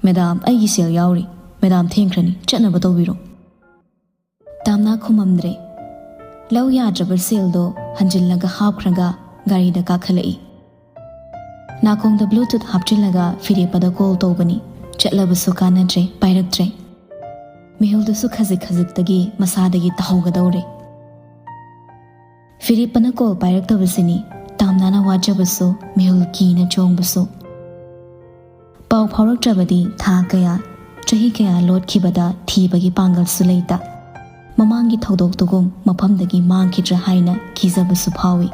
"ꯃꯦꯗꯥꯝ, ꯑꯩꯒꯤ ꯁꯦꯜ ꯌꯥꯎꯔꯤ꯫ ꯃꯦꯗꯥꯝ ꯊꯦꯡꯈ꯭ꯔꯅꯤ, ꯆꯠꯅꯕ ꯇꯧꯕꯤꯔꯣ꯫" ꯇꯥꯝꯅꯥ ꯈꯨꯝꯃꯝꯗ꯭ꯔꯦ꯫ ꯂꯧ ꯌꯥꯗ꯭ꯔꯕ ꯁꯦꯜꯗꯣ ꯍꯟꯖꯤꯜꯂꯒ ꯍꯥꯞꯈ꯭ꯔꯒ ꯒꯥꯔꯤꯗ ꯀꯥꯈꯠꯂꯛꯏ꯫ ꯅꯥꯀꯣꯡꯗ ꯕ꯭ꯂꯨꯇꯨꯠ ꯍꯥꯞꯆꯤꯜꯂꯒ ꯐꯤꯔꯦꯞꯄꯗ ꯀꯣꯜ ꯇꯧꯕꯅꯤ꯫ ꯆꯠꯂꯕꯁꯨ ꯀꯥꯟꯅꯗ꯭ꯔꯦ, ꯄꯥꯏꯔꯛꯇ꯭ꯔꯦ꯫ ꯃꯤꯍꯨꯜꯗꯨꯁꯨ ꯈꯖꯤꯛ ꯈꯖꯤꯛꯇꯒꯤ ꯃꯁꯥꯗꯒꯤ ꯇꯥꯍꯧꯒꯗꯧꯔꯦ꯫ ꯐꯤꯔꯦꯞꯄꯅ ꯀꯣꯜ ꯄꯥꯏꯔꯛꯇꯕꯁꯤꯅꯤ ꯇꯥꯝꯅꯥꯅ ꯋꯥꯖꯕꯁꯨ, ꯃꯤꯍꯨꯜ ꯀꯤꯅ ꯆꯣꯡꯕꯁꯨ꯫ ꯄꯥꯎ ꯐꯥꯎꯔꯛꯇ꯭ꯔꯕꯗꯤ ꯊꯥ ꯀꯌꯥ, ꯆꯍꯤ ꯀꯌꯥ ꯂꯣꯠꯈꯤꯕꯗ ꯊꯤꯕꯒꯤ ꯄꯥꯡꯒꯜꯁꯨ ꯂꯩꯇ꯫ ꯃꯃꯥꯡꯒꯤ ꯊꯧꯗꯣꯛꯇꯨꯒꯨꯝ ꯃꯐꯝꯗꯒꯤ ꯃꯥꯡꯈꯤꯗ꯭ꯔꯥ ꯍꯥꯏꯅ ꯀꯤꯖꯕꯁꯨ ꯐꯥꯎꯏ꯫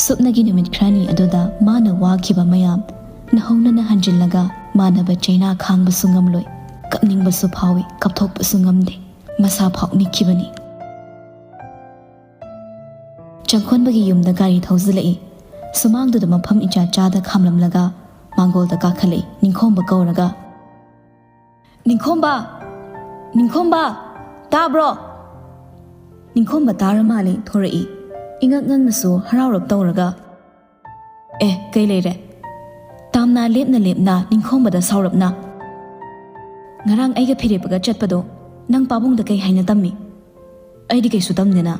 ꯁꯨꯞꯅꯒꯤ ꯅꯨꯃꯤꯠ ꯈꯔꯅꯤ ꯑꯗꯨꯗ ꯃꯥꯅ ꯋꯥꯈꯤꯕ ꯃꯌꯥꯝ ꯅꯧꯍꯧꯅꯅ ꯍꯟꯖꯤꯜꯂꯒ ꯃꯥꯟꯅꯕ ꯆꯩꯅꯥ ꯈꯥꯡꯕꯁꯨ ꯉꯝꯂꯣꯏ꯫ ꯀꯞꯅꯤꯡꯕꯁꯨ ꯐꯥꯎꯏ, ꯀꯞꯊꯣꯛꯄꯁꯨ ꯉꯝꯗꯦ꯫ ꯃꯁꯥ ꯐꯥꯎ ꯅꯤꯛꯈꯤꯕꯅꯤ꯫ ꯆꯪꯈꯣꯟꯕꯒꯤ ꯌꯨꯝꯗ ꯒꯥꯔꯤ ꯊꯧꯖꯤꯜꯂꯛꯏ꯫ ꯁꯨꯃꯥꯡꯗꯨꯗ ꯃꯐꯝ ꯏꯆꯥ ꯆꯥꯗ ꯈꯥꯝꯂꯝꯂꯒ ꯃꯥꯡꯒꯣꯜꯗ ꯀꯥꯈꯠꯂꯛꯏ꯫ ꯅꯤꯡꯈꯣꯝꯕ ꯀꯧꯔꯒ, "ꯅꯤꯡꯈꯣꯝꯕ! ꯅꯤꯡꯈꯣꯝꯕ! ꯇꯥꯕ꯭ꯔꯣ?" ꯅꯤꯡꯈꯣꯝꯕ ꯇꯥꯔ ꯃꯥꯜꯂꯦ, ꯊꯣꯔꯛꯏ꯫ ꯏꯉꯛ ꯉꯛꯅꯁꯨ ꯍꯔꯥꯎꯔꯞ ꯇꯧꯔꯒ, "ꯑꯦ, ꯀꯩ ꯂꯩꯔꯦ?" ꯇꯥꯝꯅꯥ ꯂꯦꯞꯅ ꯂꯦꯞꯅ ꯅꯤꯡꯈꯣꯝꯕꯗ ꯁꯥꯎꯔꯞꯅ, "ꯉꯔꯥꯡ ꯑꯩꯒ ꯐꯤꯔꯦꯞꯄꯒ ꯆꯠꯄꯗꯣ "ꯅꯪ ꯄꯥꯕꯨꯡꯗ ꯀꯩ ꯍꯥꯏꯅ ꯇꯝꯃꯤ?" "ꯑꯩꯗꯤ ꯀꯩꯁꯨ ꯇꯝꯗꯦꯅ꯫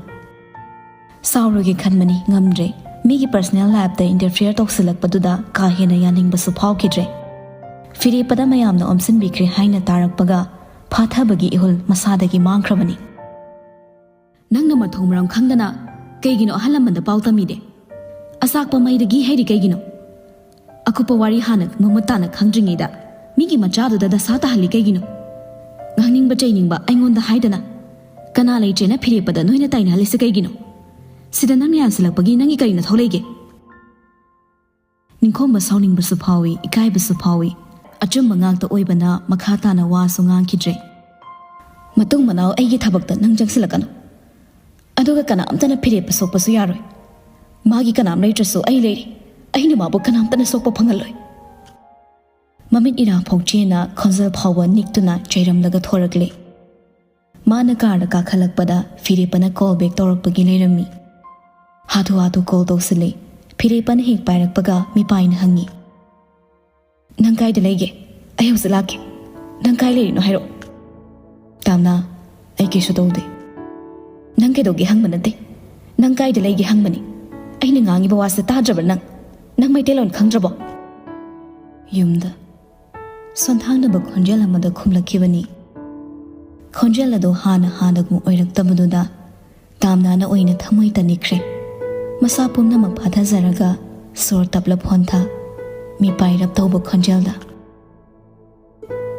ꯁꯥꯎꯔꯣꯏꯒꯦ ꯈꯟꯕꯅꯤ, ꯉꯝꯗ꯭ꯔꯦ꯫ ꯃꯤꯒꯤ personal lifeꯇ interfere ꯇꯧꯁꯤꯜꯂꯛꯄꯗꯨꯗ ꯀꯥ ꯍꯦꯟꯅ ꯌꯥꯅꯤꯡꯕꯁꯨ ꯐꯥꯎꯈꯤꯗ꯭ꯔꯦ꯫ ꯐꯤꯔꯦꯞꯄꯗ ꯃꯌꯥꯝꯅ ꯑꯣꯝꯁꯤꯟꯕꯤꯈ꯭ꯔꯦ ꯍꯥꯏꯅ ꯇꯥꯔꯛꯄꯒ ꯐꯥꯊꯕꯒꯤ ꯏꯍꯨꯜ ꯃꯁꯥꯗꯒꯤ ꯃꯥꯡꯈ꯭ꯔꯕꯅꯤ꯫ "ꯅꯪꯅ ꯃꯊꯣꯡ ꯃꯔꯝ ꯈꯪꯗꯅ ꯀꯩꯒꯤꯅꯣ ꯑꯍꯜ ꯂꯃꯟꯗ ꯄꯥꯎ ꯇꯝꯃꯤꯗꯦ? ꯑꯆꯥꯛꯄ ꯃꯩꯗ ꯘꯤ ꯍꯩꯔꯤ ꯀꯩꯒꯤꯅꯣ? ꯑꯀꯨꯞꯄ ꯋꯥꯔꯤ ꯍꯥꯟꯅ ꯃꯃꯨꯠ ꯇꯥꯅ ꯈꯪꯗ꯭ꯔꯤꯉꯩꯗ ꯃꯤꯒꯤ ꯃꯆꯥꯗꯨꯗ ꯗꯁꯥ ꯇꯥꯍꯜꯂꯤ ꯀꯩꯒꯤꯅꯣ? ꯉꯥꯡꯅꯤꯡꯕ ꯆꯩꯅꯤꯡꯕ ꯑꯩꯉꯣꯟꯗ ꯍꯥꯏꯗꯅ ꯀꯅꯥ ꯂꯩꯇ꯭ꯔꯦꯅ ꯐꯤꯔꯦꯞꯄꯗ ꯅꯣꯏꯅ ꯇꯥꯏꯅꯍꯜꯂꯤꯁꯦ ꯀꯩꯒꯤꯅꯣ? ꯁꯤꯗ ꯅꯪꯅ ꯌꯥꯟꯁꯤꯜꯂꯛꯄꯒꯤ ꯅꯪꯒꯤ ꯀꯔꯤ ꯅꯊꯧ ꯂꯩꯒꯦ?" ꯅꯤꯡꯈꯣꯝꯕ ꯁꯥꯎꯅꯤꯡꯕꯁꯨ ꯐꯥꯎꯏ, ꯏꯀꯥꯏꯕꯁꯨ ꯐꯥꯎꯏ꯫ ꯑꯆꯨꯝꯕ ꯉꯥꯛꯇ ꯑꯣꯏꯕꯅ ꯃꯈꯥ ꯇꯥꯅ ꯋꯥꯁꯨ ꯉꯥꯡꯈꯤꯗ꯭ꯔꯦ꯫ "ꯃꯇꯨꯡ ꯃꯅꯥꯎ ꯑꯩꯒꯤ ꯊꯕꯛꯇ ꯅꯪ ꯆꯪꯁꯤꯜꯂꯛꯀꯅꯨ꯫ ꯑꯗꯨꯒ ꯀꯅꯥꯝꯇꯅ ꯐꯤꯔꯦꯞꯄ ꯁꯣꯛꯄꯁꯨ ꯌꯥꯔꯣꯏ꯫ ꯃꯥꯒꯤ ꯀꯅꯥꯝ ꯂꯩꯇ꯭ꯔꯁꯨ ꯑꯩ ꯂꯩꯔꯤ꯫ ꯑꯩꯅ ꯃꯥꯕꯨ ꯀꯅꯥꯝꯇꯅ ꯁꯣꯛꯄ ꯐꯪꯍꯜꯂꯣꯏ"꯫ ꯃꯃꯤꯠ ꯏꯔꯥ ꯐꯥꯎꯆꯦꯅ ꯈꯣꯟꯖꯦꯜ ꯐꯥꯎꯕ ꯅꯤꯛꯇꯨꯅ ꯆꯩꯔꯝꯂꯒ ꯊꯣꯔꯛꯂꯦ꯫ ꯃꯥꯅ ꯀꯥꯔꯗ ꯀꯥꯈꯠꯂꯛꯄꯗ ꯐꯤꯔꯦꯞꯄꯅ call back ꯇꯧꯔꯛꯄꯒꯤ ꯂꯩꯔꯝꯃꯤ꯫ ꯍꯥꯊꯨ ꯍꯥꯊꯨ call ꯇꯧꯁꯤꯜꯂꯦ꯫ ꯐꯤꯔꯦꯞꯄꯅ ꯍꯦꯛ ꯄꯥꯏꯔꯛꯄꯒ ꯃꯤꯄꯥꯏꯅ ꯍꯪꯉꯤ, "ꯅꯪ ꯀꯥꯏꯗ ꯂꯩꯒꯦ? ꯑꯩ ꯍꯧꯖꯤꯛ ꯂꯥꯛꯀꯦ꯫ ꯅꯪ ꯀꯥꯏ ꯂꯩꯔꯤꯅꯣ ꯍꯥꯏꯔꯛꯑꯣ"꯫ "ꯇꯥꯝꯅꯥ, ꯑꯩ ꯀꯩꯁꯨ ꯇꯧꯗꯦ"꯫ "ꯅꯪ ꯀꯩꯗꯧꯒꯦ ꯍꯪꯕ ꯅꯠꯇꯦ, ꯅꯪ ꯀꯥꯏꯗ ꯂꯩꯒꯦ ꯍꯪꯕꯅꯤ꯫ ꯑꯩꯅ ꯉꯥꯡꯉꯤꯕ ꯋꯥꯁꯦ ꯇꯥꯗ꯭ꯔꯕ ꯅꯪ? ꯅꯪ ꯃꯩꯇꯩꯂꯣꯟ ꯈꯪꯗ꯭ꯔꯕꯣ?" "ꯌꯨꯝꯗ"꯫ ꯁꯣꯟꯊꯥꯡꯅꯕ ꯈꯣꯟꯖꯦꯜ ꯑꯃꯗ ꯈꯨꯝꯂꯛꯈꯤꯕꯅꯤ꯫ ꯈꯣꯟꯖꯦꯜ ꯑꯗꯨ ꯍꯥꯟꯅ ꯍꯥꯟꯅꯒꯨꯝ ꯑꯣꯏꯔꯛꯇꯕꯗꯨꯗ ꯇꯥꯝꯅꯥꯅ ꯑꯣꯏꯅ ꯊꯃꯣꯏ ꯇꯅꯤꯛꯈ꯭ꯔꯦ꯫ ꯃꯁꯥ ꯄꯨꯝꯅꯃꯛ ꯐꯥꯊꯖꯔꯒ ꯁꯣꯔ ꯇꯞꯂꯞ ꯍꯣꯟꯊ, ꯃꯤꯄꯥꯏꯔꯞ ꯇꯧꯕ ꯈꯣꯟꯖꯦꯜꯗ,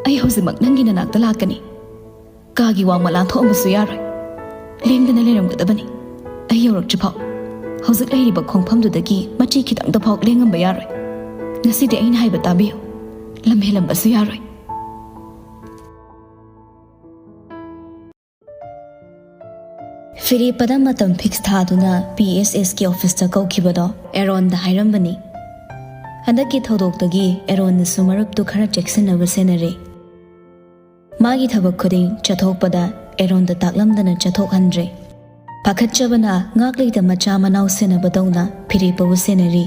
"ꯑꯩ ꯍꯧꯖꯤꯛꯃꯛ ꯅꯪꯒꯤ ꯅꯅꯥꯛꯇ ꯂꯥꯛꯀꯅꯤ꯫ ꯀꯥꯒꯤ ꯋꯥꯡꯃ ꯂꯥꯟꯊꯣꯛꯑꯝꯕꯁꯨ ꯌꯥꯔꯣꯏ꯫ ꯂꯦꯡꯗꯅ ꯂꯩꯔꯝꯒꯗꯕꯅꯤ꯫ ꯑꯩ ꯌꯧꯔꯛꯇ꯭ꯔꯤꯐꯥꯎ꯫ ꯍꯧꯖꯤꯛ ꯂꯩꯔꯤꯕ ꯈꯣꯡꯐꯝꯗꯨꯗꯒꯤ ꯃꯆꯤ ꯈꯤꯇꯪꯗꯐꯥꯎ ꯂꯦꯡꯉꯝꯕ ꯌꯥꯔꯣꯏ꯫ ꯉꯁꯤꯗꯤ ꯑꯩꯅ ꯍꯥꯏꯕ ꯇꯥꯕꯤꯌꯨ꯫ ꯂꯝ ꯍꯦꯜꯂꯝꯕꯁꯨ ꯌꯥꯔꯣꯏ"꯫ ꯐꯤꯔꯦꯞꯄꯗ ꯃꯇꯝ fix ꯊꯥꯗꯨꯅ P S S ꯀꯤ office ꯇ ꯀꯧꯈꯤꯕꯗꯣ ꯑꯦꯔꯣꯟꯗ ꯍꯥꯏꯔꯝꯕꯅꯤ꯫ ꯍꯟꯗꯛꯀꯤ ꯊꯧꯗꯣꯛꯇꯒꯤ ꯑꯦꯔꯣꯟꯅꯁꯨ ꯃꯔꯨꯞꯇꯨ ꯈꯔ ꯆꯦꯛꯁꯤꯟꯅꯕ ꯁꯦꯟꯅꯔꯦ꯫ ꯃꯥꯒꯤ ꯊꯕꯛ ꯈꯨꯗꯤꯡ ꯆꯠꯊꯣꯛꯄꯗ ꯑꯦꯔꯣꯟꯗ ꯇꯥꯛꯂꯝꯗꯅ ꯆꯠꯊꯣꯛꯍꯟꯗ꯭ꯔꯦ꯫ ꯄꯥꯈꯠꯆꯕꯅ ꯉꯥꯛꯂꯩꯇ ꯃꯆꯥ ꯃꯅꯥꯎ ꯁꯦꯟꯅꯕꯗꯧꯅ ꯐꯤꯔꯦꯞꯄꯕꯨ ꯁꯦꯟꯅꯔꯤ꯫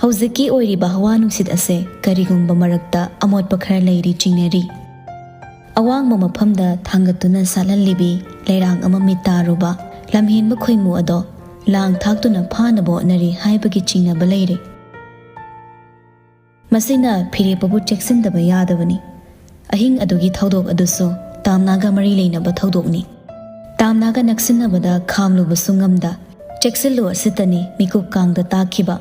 ꯍꯧꯖꯤꯛꯀꯤ ꯑꯣꯏꯔꯤꯕ ꯍꯋꯥ ꯅꯨꯡꯁꯤꯠ ꯑꯁꯦ ꯀꯔꯤꯒꯨꯝꯕ ꯃꯔꯛꯇ ꯑꯃꯣꯠꯄ ꯈꯔ ꯂꯩꯔꯤ ꯆꯤꯡꯅꯔꯤ꯫ ꯑꯋꯥꯡꯕ ꯃꯐꯝꯗ ꯊꯥꯡꯒꯠꯇꯨꯅ ꯁꯥꯠꯍꯜꯂꯤꯕꯤ ꯂꯩꯔꯥꯡ ꯑꯃ ꯃꯤꯠ ꯇꯥꯔꯨꯕ ꯂꯝꯍꯦꯟꯕ ꯈꯣꯏꯃꯨ ꯑꯗꯣ ꯂꯥꯡ ꯊꯥꯛꯇꯨꯅ ꯐꯥꯅꯕ ꯍꯣꯠꯅꯔꯤ ꯍꯥꯏꯕꯒꯤ ꯆꯤꯡꯅꯕ ꯂꯩꯔꯦ꯫ ꯃꯁꯤꯅ ꯐꯤꯔꯦꯞꯄꯕꯨ ꯆꯦꯛꯁꯤꯟꯗꯕ ꯌꯥꯗꯕꯅꯤ꯫ ꯑꯍꯤꯡ ꯑꯗꯨꯒꯤ ꯊꯧꯗꯣꯛ ꯑꯗꯨꯁꯨ ꯇꯥꯝꯅꯥꯒ ꯃꯔꯤ ꯂꯩꯅꯕ ꯊꯧꯗꯣꯛꯅꯤ꯫ ꯇꯥꯝꯅꯥꯒ ꯅꯛꯁꯤꯟꯅꯕꯗ ꯈꯥꯝꯂꯨꯕꯁꯨ ꯉꯝꯗ, "ꯆꯦꯛꯁꯤꯜꯂꯨ" ꯑꯁꯤꯇꯅꯤ ꯃꯤꯀꯨꯞ ꯀꯥꯡꯗ ꯇꯥꯛꯈꯤꯕ꯫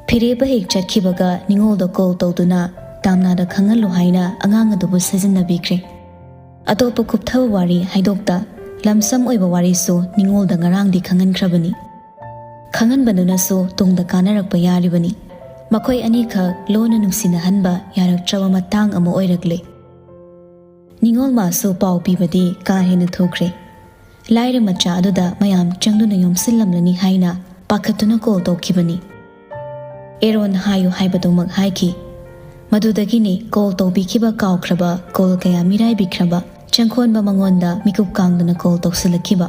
ꯐꯤꯔꯦꯞꯄ ꯍꯦꯛ ꯆꯠꯈꯤꯕꯒ ꯅꯤꯉꯣꯜꯗ ꯀꯣꯜ ꯇꯧꯗꯨꯅ ꯇꯥꯝꯅꯥꯗ ꯈꯪꯍꯜꯂꯨ ꯍꯥꯏꯅ ꯑꯉꯥꯡ ꯑꯗꯨꯕꯨ ꯁꯤꯖꯤꯟꯅꯕꯤꯈ꯭ꯔꯦ꯫ ꯑꯇꯣꯞꯄ ꯀꯨꯞꯊꯕ ꯋꯥꯔꯤ ꯍꯥꯏꯗꯣꯛꯇ, ꯂꯝꯁꯝ ꯑꯣꯏꯕ ꯋꯥꯔꯤꯁꯨ ꯅꯤꯉꯣꯜꯗ ꯉꯔꯥꯡꯗꯤ ꯈꯪꯍꯟꯈ꯭ꯔꯕꯅꯤ꯫ ꯈꯪꯍꯟꯕꯗꯨꯅꯁꯨ ꯇꯨꯡꯗ ꯀꯥꯟꯅꯔꯛꯄ ꯌꯥꯔꯤꯕꯅꯤ꯫ ꯃꯈꯣꯏ ꯑꯅꯤꯈꯛ ꯂꯣꯟꯅ ꯅꯨꯡꯁꯤꯅꯍꯟꯕ ꯌꯥꯔꯛꯇ꯭ꯔꯕ ꯃꯇꯥꯡ ꯑꯃ ꯑꯣꯏꯔꯛꯂꯦ꯫ ꯅꯤꯉꯣꯜ ꯃꯥꯁꯨ ꯄꯥꯎ ꯄꯤꯕꯗꯤ ꯀꯥ ꯍꯦꯟꯅ ꯊꯨꯈ꯭ꯔꯦ꯫ ꯂꯥꯏꯔ ꯃꯆꯥ ꯑꯗꯨꯗ ꯃꯌꯥꯝ ꯆꯪꯗꯨꯅ ꯌꯣꯝꯁꯤꯜꯂꯝꯂꯅꯤ ꯍꯥꯏꯅ ꯄꯥꯈꯠꯇꯨꯅ ꯀꯣꯜ ꯇꯧꯈꯤꯕꯅꯤ꯫ ꯑꯦꯔꯣꯟ ꯍꯥꯏꯌꯨ ꯍꯥꯏꯕꯗꯨꯃꯛ ꯍꯥꯏꯈꯤ꯫ ꯃꯗꯨꯗꯒꯤꯅꯤ ꯀꯣꯜ ꯇꯧꯕꯤꯈꯤꯕ ꯀꯥꯎꯈ꯭ꯔꯕ ꯀꯣꯜ ꯀꯌꯥ ꯃꯤꯔꯥꯏꯕꯤꯈ꯭ꯔꯕ ꯆꯪꯈꯣꯟꯕ ꯃꯉꯣꯟꯗ ꯃꯤꯀꯨꯞ ꯀꯥꯡꯗꯨꯅ ꯀꯣꯜ ꯇꯧꯁꯤꯜꯂꯛꯈꯤꯕ꯫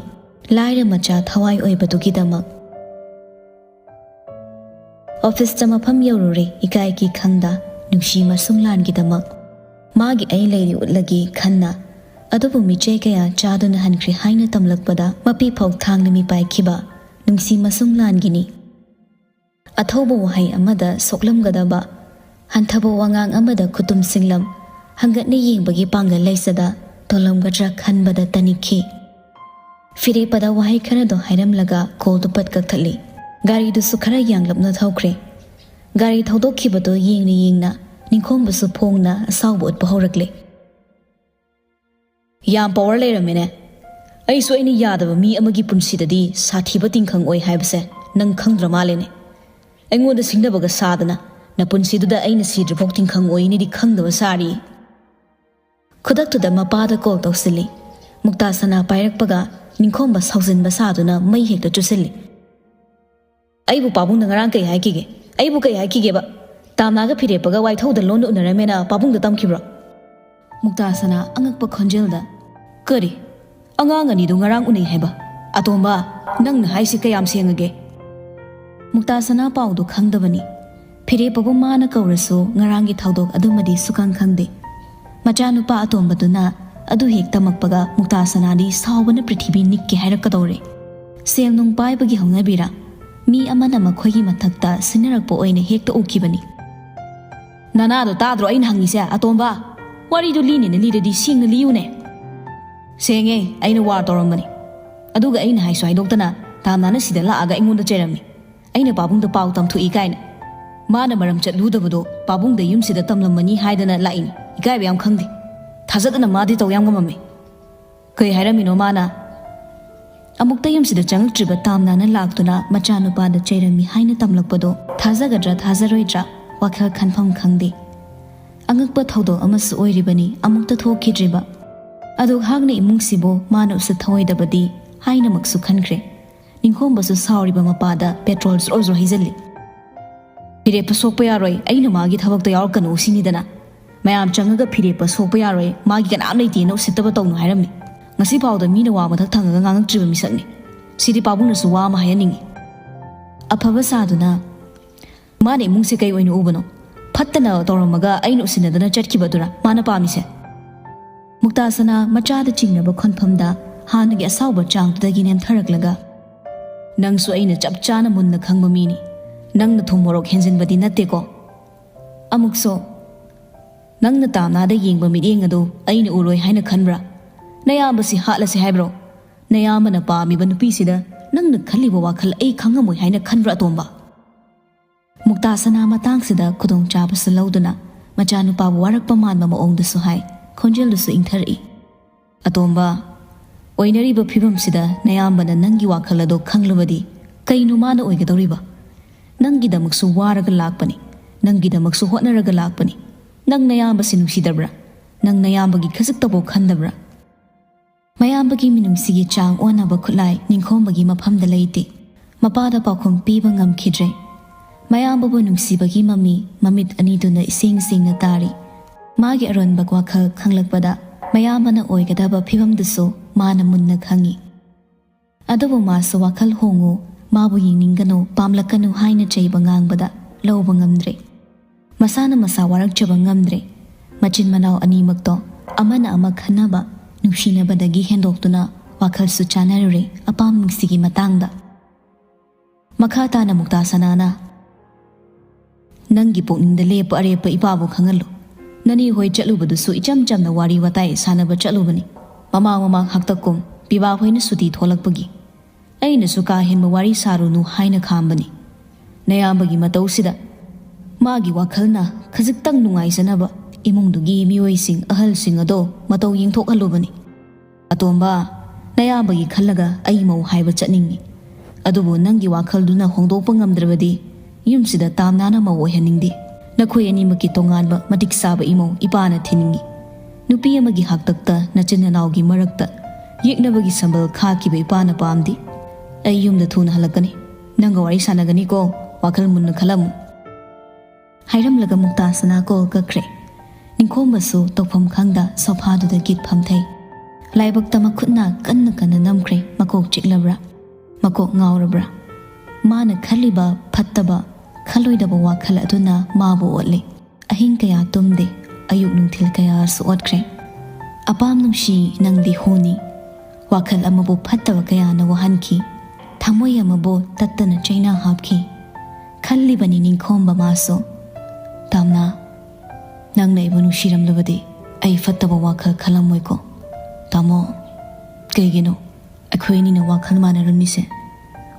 ꯂꯥꯏꯔ ꯃꯆꯥ ꯊꯋꯥꯏ ꯑꯣꯏꯕꯗꯨꯒꯤꯗꯃꯛ꯫ ꯑꯣꯐꯤꯁꯇ ꯃꯐꯝ ꯌꯧꯔꯨꯔꯦ ꯏꯀꯥꯏ ꯀꯤ ꯈꯪꯗ, ꯅꯨꯡꯁꯤ ꯃꯁꯨꯡ ꯂꯥꯟꯒꯤꯗꯃꯛ꯫ ꯃꯥꯒꯤ ꯑꯩ ꯂꯩꯔꯤ ꯎꯠꯂꯒꯦ ꯈꯟꯅ꯫ ꯑꯗꯨꯕꯨ ꯃꯤꯆꯩ ꯀꯌꯥ ꯆꯥꯗꯨꯅ ꯍꯟꯈ꯭ꯔꯦ ꯍꯥꯏꯅ ꯇꯝꯂꯛꯄꯗ ꯃꯄꯤ ꯐꯥꯎ ꯊꯥꯡꯅ ꯃꯤꯄꯥꯏꯈꯤꯕ ꯅꯨꯡꯁꯤ ꯃꯁꯨꯡ ꯂꯥꯟꯒꯤꯅꯤ꯫ ꯑꯊꯧꯕ ꯋꯥꯍꯩ ꯑꯃꯗ ꯁꯣꯛꯂꯝꯒꯗꯕ, ꯍꯟꯊꯕ ꯋꯥꯉꯥꯡ ꯑꯃꯗ ꯈꯨꯇꯨꯝ ꯁꯤꯡꯂꯝ, ꯍꯪꯒꯠꯅ ꯌꯦꯡꯕꯒꯤ ꯄꯥꯡꯒꯜ ꯂꯩꯖꯗ ꯇꯣꯜꯂꯝꯒꯗ꯭ꯔꯥ ꯈꯟꯕꯗ ꯇꯅꯤꯛꯈꯤ꯫ ꯐꯤꯔꯦꯞꯄꯗ ꯋꯥꯍꯩ ꯈꯔꯗꯣ ꯍꯥꯏꯔꯝꯂꯒ ꯀꯣꯜꯗꯨ ꯄꯠ ꯀꯛꯊꯠꯂꯤ꯫ ꯒꯥꯔꯤꯗꯨꯁꯨ ꯈꯔ ꯌꯥꯡꯂꯞꯅ ꯊꯧꯈ꯭ꯔꯦ꯫ ꯒꯥꯔꯤ ꯊꯧꯗꯣꯛꯈꯤꯕꯗꯣ ꯌꯦꯡꯅ ꯌꯦꯡꯅ ꯅꯤꯡꯈꯣꯝꯕꯁꯨ ꯐꯣꯡꯅ ꯑꯁꯥꯎꯕ ꯎꯠꯄ ꯍꯧꯔꯛꯂꯦ꯫ "ꯌꯥꯝ ꯄꯋꯥꯔ ꯂꯩꯔꯝꯃꯦꯅꯦ꯫ ꯑꯩꯁꯨ ꯑꯩꯅ ꯌꯥꯗꯕ ꯃꯤ ꯑꯃꯒꯤ ꯄꯨꯟꯁꯤꯗꯗꯤ ꯁꯥꯊꯤꯕ ꯇꯤꯡꯈꯪ ꯑꯣꯏ ꯍꯥꯏꯕꯁꯦ ꯅꯪ ꯈꯪꯗ꯭ꯔ ꯃꯥꯜꯂꯦꯅꯦ꯫ ꯑꯩꯉꯣꯟꯗ ꯁꯤꯡꯅꯕꯒ ꯁꯥꯗꯅ ꯅꯄꯨꯟꯁꯤꯗꯨꯗ ꯑꯩꯅ ꯁꯤꯗ꯭ꯔꯤꯐꯥꯎ ꯇꯤꯡꯈꯪ ꯑꯣꯏꯅꯤꯗꯤ ꯈꯪꯗꯕ ꯁꯥꯔꯤ꯫" ꯈꯨꯗꯛꯇꯨꯗ ꯃꯄꯥꯗ ꯀꯣꯜ ꯇꯧꯁꯤꯜꯂꯤ꯫ ꯃꯨꯛꯇꯥ ꯁꯅꯥ ꯄꯥꯏꯔꯛꯄꯒ ꯅꯤꯡꯈꯣꯝꯕ ꯁꯥꯎꯖꯤꯟꯕ ꯁꯥꯗꯨꯅ ꯃꯩ ꯍꯦꯛꯇ ꯆꯨꯁꯤꯜꯂꯤ꯫ "ꯑꯩꯕꯨ ꯄꯥꯕꯨꯡꯅ ꯉꯔꯥꯡ ꯀꯩ ꯍꯥꯏꯈꯤꯒꯦ? ꯑꯩꯕꯨ ꯀꯩ ꯍꯥꯏꯈꯤꯒꯦꯕ? ꯇꯥꯝꯅꯥꯒ ꯐꯤꯔꯦꯞꯄꯒ ꯋꯥꯏꯊꯧꯗ ꯂꯣꯟꯅ ꯎꯅꯔꯝꯃꯦꯅ ꯄꯥꯕꯨꯡꯗ ꯇꯝꯈꯤꯕ꯭ꯔꯣ?" ꯃꯨꯛꯇꯥ ꯁꯅꯥ ꯑꯉꯛꯄ ꯈꯣꯟꯖꯦꯜꯗ, "ꯀꯔꯤ? ꯑꯉꯥꯡ ꯑꯅꯤꯗꯨ ꯉꯔꯥꯡ ꯎꯅꯩ ꯍꯥꯏꯕ? ꯑꯇꯣꯝꯕ, ꯅꯪꯅ ꯍꯥꯏꯁꯤ ꯀꯌꯥꯝ ꯁꯦꯡꯉꯒꯦ?" ꯃꯨꯛꯇꯥ ꯁꯅꯥ ꯄꯥꯎꯗꯨ ꯈꯪꯗꯕꯅꯤ꯫ ꯐꯤꯔꯦꯞꯄꯕꯨ ꯃꯥꯅ ꯀꯧꯔꯁꯨ ꯉꯔꯥꯡꯒꯤ ꯊꯧꯗꯣꯛ ꯑꯗꯨꯃꯗꯤ ꯁꯨꯈꯪ ꯈꯪꯗꯦ꯫ ꯃꯆꯥꯅꯨꯄꯥ ꯑꯇꯣꯝꯕꯗꯨꯅ ꯑꯗꯨ ꯍꯦꯛ ꯇꯝꯃꯛꯄꯒ ꯃꯨꯛꯇꯥ ꯁꯅꯥꯗꯤ ꯁꯥꯎꯕꯅ ꯄ꯭ꯔꯤꯊꯤꯕꯤ ꯅꯤꯛꯀꯦ ꯍꯥꯏꯔꯛꯀꯗꯧꯔꯦ꯫ ꯁꯦꯜ ꯅꯨꯡ ꯄꯥꯏꯕꯒꯤ ꯍꯧꯅꯕꯤꯔ, ꯃꯤ ꯑꯃꯅ ꯃꯈꯣꯏꯒꯤ ꯃꯊꯛꯇ ꯁꯤꯟꯅꯔꯛꯄ ꯑꯣꯏꯅ ꯍꯦꯛꯇ ꯎꯈꯤꯕꯅꯤ꯫ "ꯅꯅꯥꯗꯣ ꯇꯥꯗ꯭ꯔꯣ ꯑꯩꯅ ꯍꯪꯉꯤꯁꯦ, ꯑꯇꯣꯝꯕ? ꯋꯥꯔꯤꯗꯨ ꯂꯤꯅꯦꯅ ꯂꯤꯔꯗꯤ ꯁꯦꯡꯅ ꯂꯤꯌꯨꯅꯦ꯫" "ꯁꯦꯡꯉꯦ, ꯑꯩꯅ ꯋꯥꯔ ꯇꯧꯔꯝꯕꯅꯤ꯫ ꯑꯗꯨꯒ ꯑꯩꯅ ꯍꯥꯏꯁꯨ ꯍꯥꯏꯗꯣꯛꯇꯅ ꯇꯥꯝꯅꯥꯅ ꯁꯤꯗ ꯂꯥꯛꯑꯒ ꯑꯩꯉꯣꯟꯗ ꯆꯩꯔꯝꯃꯤ꯫ ꯑꯩꯅ ꯄꯥꯕꯨꯡꯗ ꯄꯥꯎ ꯇꯝꯊꯣꯛꯏ ꯀꯥꯏꯅ꯫ ꯃꯥꯅ ꯃꯔꯝ ꯆꯠꯂꯨꯗꯕꯗꯣ ꯄꯥꯕꯨꯡꯗ ꯌꯨꯝꯁꯤꯗ ꯇꯝꯂꯝꯃꯅꯤ ꯍꯥꯏꯗꯅ ꯂꯥꯛꯏꯅꯤ꯫ ꯏꯀꯥꯏꯕ ꯌꯥꯝ ꯈꯪꯗꯦ꯫ ꯊꯥꯖꯗꯅ ꯃꯥꯗꯤ ꯇꯧ ꯌꯥꯝ ꯉꯝꯃꯝꯃꯤ꯫" "ꯀꯩ ꯍꯥꯏꯔꯝꯃꯤꯅꯣ ꯃꯥꯅ?" "ꯑꯃꯨꯛꯇ ꯌꯨꯝꯁꯤꯗ ꯆꯪꯉꯛꯇ꯭ꯔꯤꯕ ꯇꯥꯝꯅꯥꯅ ꯂꯥꯛꯇꯨꯅ ꯃꯆꯥꯅꯨꯄꯥꯗ ꯆꯩꯔꯝꯃꯤ ꯍꯥꯏꯅ ꯇꯝꯂꯛꯄꯗꯣ ꯊꯥꯖꯒꯗ꯭ꯔꯥ ꯊꯥꯖꯔꯣꯏꯗ꯭ꯔꯥ ꯋꯥꯈꯜ ꯈꯟꯐꯝ ꯈꯪꯗꯦ꯫ ꯑꯉꯛꯄ ꯊꯧꯗꯣꯛ ꯑꯃꯁꯨ ꯑꯣꯏꯔꯤꯕꯅꯤ, ꯑꯃꯨꯛꯇ ꯊꯣꯛꯈꯤꯗ꯭ꯔꯤꯕ꯫ ꯑꯗꯨ ꯍꯥꯛꯅ ꯏꯃꯨꯡꯁꯤꯕꯨ ꯃꯥꯅ ꯎꯁꯤꯠ ꯊꯑꯣꯏꯗꯕꯗꯤ ꯍꯥꯏꯅꯃꯛꯁꯨ ꯈꯟꯈ꯭ꯔꯦ꯫ ꯅꯤꯡꯈꯣꯝꯕꯁꯨ ꯁꯥꯎꯔꯤꯕ ꯃꯄꯥꯗ ꯄꯦꯇ꯭ꯔꯣꯜ ꯖ꯭ꯔꯣ ꯖ꯭ꯔꯣ ꯍꯩꯖꯤꯜꯂꯤ꯫ "ꯐꯤꯔꯦꯞꯄ ꯁꯣꯛꯄ ꯌꯥꯔꯣꯏ, ꯑꯩꯅ ꯃꯥꯒꯤ ꯊꯕꯛꯇ ꯌꯥꯎꯔꯛꯀꯅꯨ ꯁꯤꯅꯤꯗꯅ꯫ ꯃꯌꯥꯝ ꯆꯪꯉꯒ ꯐꯤꯔꯦꯞꯄ ꯁꯣꯛꯄ ꯌꯥꯔꯣꯏ, ꯃꯥꯒꯤ ꯀꯅꯥꯝ ꯂꯩꯇꯦꯅ ꯎꯁꯤꯠꯇꯕ ꯇꯧꯅꯨ ꯍꯥꯏꯔꯝꯃꯤ꯫ ꯉꯁꯤ ꯐꯥꯎꯗ ꯃꯤꯅ ꯋꯥ ꯃꯊꯛ ꯊꯪꯉꯒ ꯉꯥꯡꯉꯛꯇ꯭ꯔꯤꯕ ꯃꯤꯁꯛꯅꯤ꯫ ꯁꯤꯗꯤ ꯄꯥꯕꯨꯡꯅꯁꯨ ꯋꯥ ꯑꯃ ꯍꯥꯏꯍꯟꯅꯤꯡꯉꯤ꯫" ꯑꯐꯕ ꯁꯥꯗꯨꯅ "ꯃꯥꯅ ꯏꯃꯨꯡꯁꯦ ꯀꯩ ꯑꯣꯏꯅ ꯎꯕꯅꯣ? ꯐꯠꯇꯅ ꯇꯧꯔꯝꯃꯒ ꯑꯩꯅ ꯎꯁꯤꯟꯅꯗꯅ ꯆꯠꯈꯤꯕꯗꯨꯔ ꯃꯥꯅ ꯄꯥꯝꯃꯤꯁꯦ?" ꯃꯨꯛꯇꯥ ꯁꯅꯥ ꯃꯆꯥꯗ ꯆꯤꯡꯅꯕ ꯈꯣꯟꯐꯝꯗ ꯍꯥꯟꯅꯒꯤ ꯑꯁꯥꯎꯕ ꯆꯥꯡꯗꯨꯗꯒꯤ ꯅꯦꯝꯊꯔꯛꯂꯒ, "ꯅꯪꯁꯨ ꯑꯩꯅ ꯆꯞ ꯆꯥꯅ ꯃꯨꯟꯅ ꯈꯪꯕ ꯃꯤꯅꯤ꯫ ꯅꯪꯅ ꯊꯨꯝ ꯃꯣꯔꯣꯛ ꯍꯦꯟꯖꯤꯟꯕꯗꯤ ꯅꯠꯇꯦꯀꯣ?" ꯑꯃꯨꯛꯁꯨ, "ꯅꯪꯅ ꯇꯥꯝꯅꯥꯗ ꯌꯦꯡꯕ ꯃꯤꯠꯌꯦꯡ ꯑꯗꯨ ꯑꯩꯅ ꯎꯔꯣꯏ ꯍꯥꯏꯅ ꯈꯟꯕ꯭ꯔꯥ? ꯅꯌꯥꯝꯕꯁꯤ ꯍꯥꯠꯂꯁꯤ ꯍꯥꯏꯕ꯭ꯔꯣ? ꯅꯌꯥꯝꯕꯅ ꯄꯥꯝꯃꯤꯕ ꯅꯨꯄꯤꯁꯤꯗ ꯅꯪꯅ ꯈꯜꯂꯤꯕ ꯋꯥꯈꯜ ꯑꯩ ꯈꯪꯉꯝꯃꯣꯏ ꯍꯥꯏꯅ ꯈꯟꯕ꯭ꯔꯥ, ꯑꯇꯣꯝꯕ?" ꯃꯨꯛꯇꯥ ꯁꯅꯥ ꯃꯇꯥꯡꯁꯤꯗ ꯈꯨꯗꯣꯡꯆꯥꯕꯁꯨ ꯂꯧꯗꯨꯅ ꯃꯆꯥꯅꯨꯄꯥꯕꯨ ꯋꯥꯔꯛꯄ ꯃꯥꯟꯕ ꯃꯑꯣꯡꯗꯁꯨ ꯍꯥꯏ, ꯈꯣꯟꯖꯦꯜꯗꯨꯁꯨ ꯏꯪꯊꯔꯛꯏ꯫ "ꯑꯇꯣꯝꯕ, ꯑꯣꯏꯅꯔꯤꯕ ꯐꯤꯕꯝꯁꯤꯗ ꯅꯌꯥꯝꯕꯅ ꯅꯪꯒꯤ ꯋꯥꯈꯜ ꯑꯗꯣ ꯈꯪꯂꯕꯗꯤ ꯀꯩꯅꯣ ꯃꯥꯅ ꯑꯣꯏꯒꯗꯧꯔꯤꯕ? ꯅꯪꯒꯤꯗꯃꯛꯁꯨ ꯋꯥꯔꯒ ꯂꯥꯛꯄꯅꯤ, ꯅꯪꯒꯤꯗꯃꯛꯁꯨ ꯍꯣꯠꯅꯔꯒ ꯂꯥꯛꯄꯅꯤ꯫ ꯅꯪ ꯅꯌꯥꯝꯕꯁꯤ ꯅꯨꯡꯁꯤꯗꯕ꯭ꯔꯥ? ꯅꯪ ꯅꯌꯥꯝꯕꯒꯤ ꯈꯖꯤꯛꯇꯐꯥꯎ ꯈꯟꯗꯕ꯭ꯔꯥ?" ꯃꯌꯥꯝꯕꯒꯤ ꯃꯤꯅꯨꯡꯁꯤꯒꯤ ꯆꯥꯡ ꯑꯣꯟꯅꯕ ꯈꯨꯠꯂꯥꯏ ꯅꯤꯡꯈꯣꯝꯕꯒꯤ ꯃꯐꯝꯗ ꯂꯩꯇꯦ꯫ ꯃꯄꯥꯗ ꯄꯥꯎꯈꯨꯝ ꯄꯤꯕ ꯉꯝꯈꯤꯗ꯭ꯔꯦ꯫ ꯃꯌꯥꯝꯕꯕꯨ ꯅꯨꯡꯁꯤꯕꯒꯤ ꯃꯃꯤ ꯃꯃꯤꯠ ꯑꯅꯤꯗꯨꯅ ꯏꯁꯦꯡ ꯁꯦꯡꯅ ꯇꯥꯔꯤ꯫ ꯃꯥꯒꯤ ꯑꯔꯣꯟꯕ ꯋꯥꯈꯜ ꯈꯪꯂꯛꯄꯗ ꯃꯌꯥꯝꯕꯅ ꯑꯣꯏꯒꯗꯕ ꯐꯤꯕꯝꯗꯨꯁꯨ ꯃꯥꯅ ꯃꯨꯟꯅ ꯈꯪꯏ꯫ ꯑꯗꯨꯕꯨ ꯃꯥꯁꯨ ꯋꯥꯈꯜ ꯍꯣꯡꯉꯨ, ꯃꯥꯕꯨ ꯌꯦꯡꯅꯤꯡꯒꯅꯨ, ꯄꯥꯝꯂꯛꯀꯅꯨ ꯍꯥꯏꯅ ꯆꯩꯕ ꯉꯥꯡꯕꯗ ꯂꯧꯕ ꯉꯝꯗ꯭ꯔꯦ꯫ ꯃꯁꯥꯅ ꯃꯁꯥ ꯋꯥꯔꯛꯆꯕ ꯉꯝꯗ꯭ꯔꯦ꯫ ꯃꯆꯤꯟ ꯃꯅꯥꯎ ꯑꯅꯤꯃꯛꯇꯣ ꯑꯃꯅ ꯑꯃ ꯈꯟꯅꯕ, ꯅꯨꯡꯁꯤꯅꯕꯗꯒꯤ ꯍꯦꯟꯗꯣꯛꯇꯨꯅ ꯋꯥꯈꯜꯁꯨ ꯆꯥꯟꯅꯔꯨꯔꯦ ꯑꯄꯥꯝ ꯅꯨꯡꯁꯤꯒꯤ ꯃꯇꯥꯡꯗ꯫ ꯃꯈꯥ ꯇꯥꯅ ꯃꯨꯛꯇꯥ ꯁꯅꯥꯅ, "ꯅꯪꯒꯤ ꯄꯨꯛꯅꯤꯡꯗ ꯂꯦꯞꯄ ꯑꯔꯦꯞꯄ ꯏꯄꯥꯕꯨ ꯈꯪꯍꯜꯂꯨ꯫ ꯅꯅꯦ ꯍꯣꯏ ꯆꯠꯂꯨꯕꯗꯨꯁꯨ ꯏꯆꯝ ꯆꯝꯅ ꯋꯥꯔꯤ ꯋꯥꯇꯥꯏ ꯁꯥꯟꯅꯕ ꯆꯠꯂꯨꯕꯅꯤ꯫ ꯃꯃꯥꯡ ꯃꯃꯥꯡ ꯍꯥꯛꯇꯛꯀꯨꯝ ꯄꯤꯕꯥ ꯍꯣꯏꯅ ꯁꯨꯇꯤ ꯊꯣꯛꯂꯛꯄꯒꯤ꯫ ꯑꯩꯅꯁꯨ ꯀꯥ ꯍꯦꯟꯕ ꯋꯥꯔꯤ ꯁꯥꯔꯨꯅꯨ ꯍꯥꯏꯅ ꯈꯥꯝꯕꯅꯤ꯫ ꯅꯌꯥꯝꯕꯒꯤ ꯃꯇꯧꯁꯤꯗ ꯃꯥꯒꯤ ꯋꯥꯈꯜꯅ ꯈꯖꯤꯛꯇꯪ ꯅꯨꯡꯉꯥꯏꯖꯅꯕ ꯏꯃꯨꯡꯗꯨꯒꯤ ꯃꯤꯑꯣꯏꯁꯤꯡ ꯑꯍꯜꯁꯤꯡ ꯑꯗꯣ ꯃꯇꯧ ꯌꯦꯡꯊꯣꯛꯍꯜꯂꯨꯕꯅꯤ꯫ ꯑꯇꯣꯝꯕ, ꯅꯌꯥꯝꯕꯒꯤ ꯈꯜꯂꯒ ꯑꯩ ꯃꯧ ꯍꯥꯏꯕ ꯆꯠꯅꯤꯡꯏ꯫ ꯑꯗꯨꯕꯨ ꯅꯪꯒꯤ ꯋꯥꯈꯜꯗꯨꯅ ꯍꯣꯡꯗꯣꯛꯄ ꯉꯝꯗ꯭ꯔꯕꯗꯤ ꯌꯨꯝꯁꯤꯗ ꯇꯥꯝꯅꯥꯅ ꯃꯧ ꯑꯣꯏꯍꯟꯅꯤꯡꯗꯦ꯫ ꯅꯈꯣꯏ ꯑꯅꯤꯃꯛꯀꯤ ꯇꯣꯉꯥꯟꯕ ꯃꯇꯤꯛ ꯆꯥꯕ ꯏꯃꯧ ꯏꯄꯥꯅ ꯊꯤꯅꯤꯡꯏ꯫ ꯅꯨꯄꯤ ꯑꯃꯒꯤ ꯍꯥꯛꯇꯛꯇ ꯅꯆꯤꯟ ꯅꯅꯥꯎꯒꯤ ꯃꯔꯛꯇ ꯌꯦꯛꯅꯕꯒꯤ ꯁꯝꯕꯜ ꯈꯥꯛꯈꯤꯕ ꯏꯄꯥꯅ ꯄꯥꯝꯗꯦ꯫ ꯑꯩ ꯌꯨꯝꯗ ꯊꯨꯅ ꯍꯜꯂꯛꯀꯅꯤ꯫ ꯅꯪꯒ ꯋꯥꯔꯤ ꯁꯥꯟꯅꯒꯅꯤꯀꯣ, ꯋꯥꯈꯜ ꯃꯨꯟꯅ ꯈꯜꯂꯝꯃꯨ," ꯍꯥꯏꯔꯝꯂꯒ ꯃꯨꯛꯇꯥ ꯁꯅꯥ ꯀꯣꯜ ꯀꯛꯈ꯭ꯔꯦ꯫ ꯅꯤꯡꯈꯣꯝꯕꯁꯨ ꯇꯧꯐꯝ ꯈꯪꯗ ꯁꯣꯐꯥꯗꯨꯗ ꯒꯤꯠ ꯐꯝꯊꯩ꯫ ꯂꯥꯏꯕꯛꯇ ꯃꯈꯨꯠꯅ ꯀꯟꯅ ꯀꯟꯅ ꯅꯝꯈ꯭ꯔꯦ꯫ ꯃꯀꯣꯛ ꯆꯤꯛꯂꯕ꯭ꯔꯥ? ꯃꯀꯣꯛ ꯉꯥꯎꯔꯕ꯭ꯔꯥ? ꯃꯥꯅ ꯈꯜꯂꯤꯕ ꯐꯠꯇꯕ, ꯈꯜꯂꯣꯏꯗꯕ ꯋꯥꯈꯜ ꯑꯗꯨꯅ ꯃꯥꯕꯨ ꯑꯣꯠꯂꯤ꯫ ꯑꯍꯤꯡ ꯀꯌꯥ ꯇꯨꯝꯗꯦ, ꯑꯌꯨꯛ ꯅꯨꯡꯊꯤꯜ ꯀꯌꯥꯁꯨ ꯑꯣꯠꯈ꯭ꯔꯦ꯫ ꯑꯄꯥꯝ ꯅꯨꯡꯁꯤ, ꯅꯪꯗꯤ ꯍꯨꯅꯤ꯫ ꯋꯥꯈꯜ ꯑꯃꯕꯨ ꯐꯠꯇꯕ ꯀꯌꯥꯅ ꯋꯥꯍꯟꯈꯤ, ꯊꯃꯣꯏ ꯑꯃꯕꯨ ꯇꯠꯇꯅ ꯆꯩꯅꯥ ꯍꯥꯞꯈꯤ꯫ ꯈꯜꯂꯤꯕꯅꯤ ꯅꯤꯡꯈꯣꯝꯕ ꯃꯥꯁꯨ꯫ "ꯇꯥꯝꯅꯥ, ꯅꯪꯅ ꯑꯩꯕꯨ ꯅꯨꯡꯁꯤꯔꯝꯂꯕꯗꯤ ꯑꯩ ꯐꯠꯇꯕ ꯋꯥꯈꯜ ꯈꯜꯂꯝꯃꯣꯏꯀꯣ꯫ ꯇꯥꯃꯣ, ꯀꯩꯒꯤꯅꯣ ꯑꯩꯈꯣꯏ ꯑꯅꯤꯅ ꯋꯥꯈꯜ ꯃꯥꯟꯅꯔꯝꯃꯤꯁꯦ?"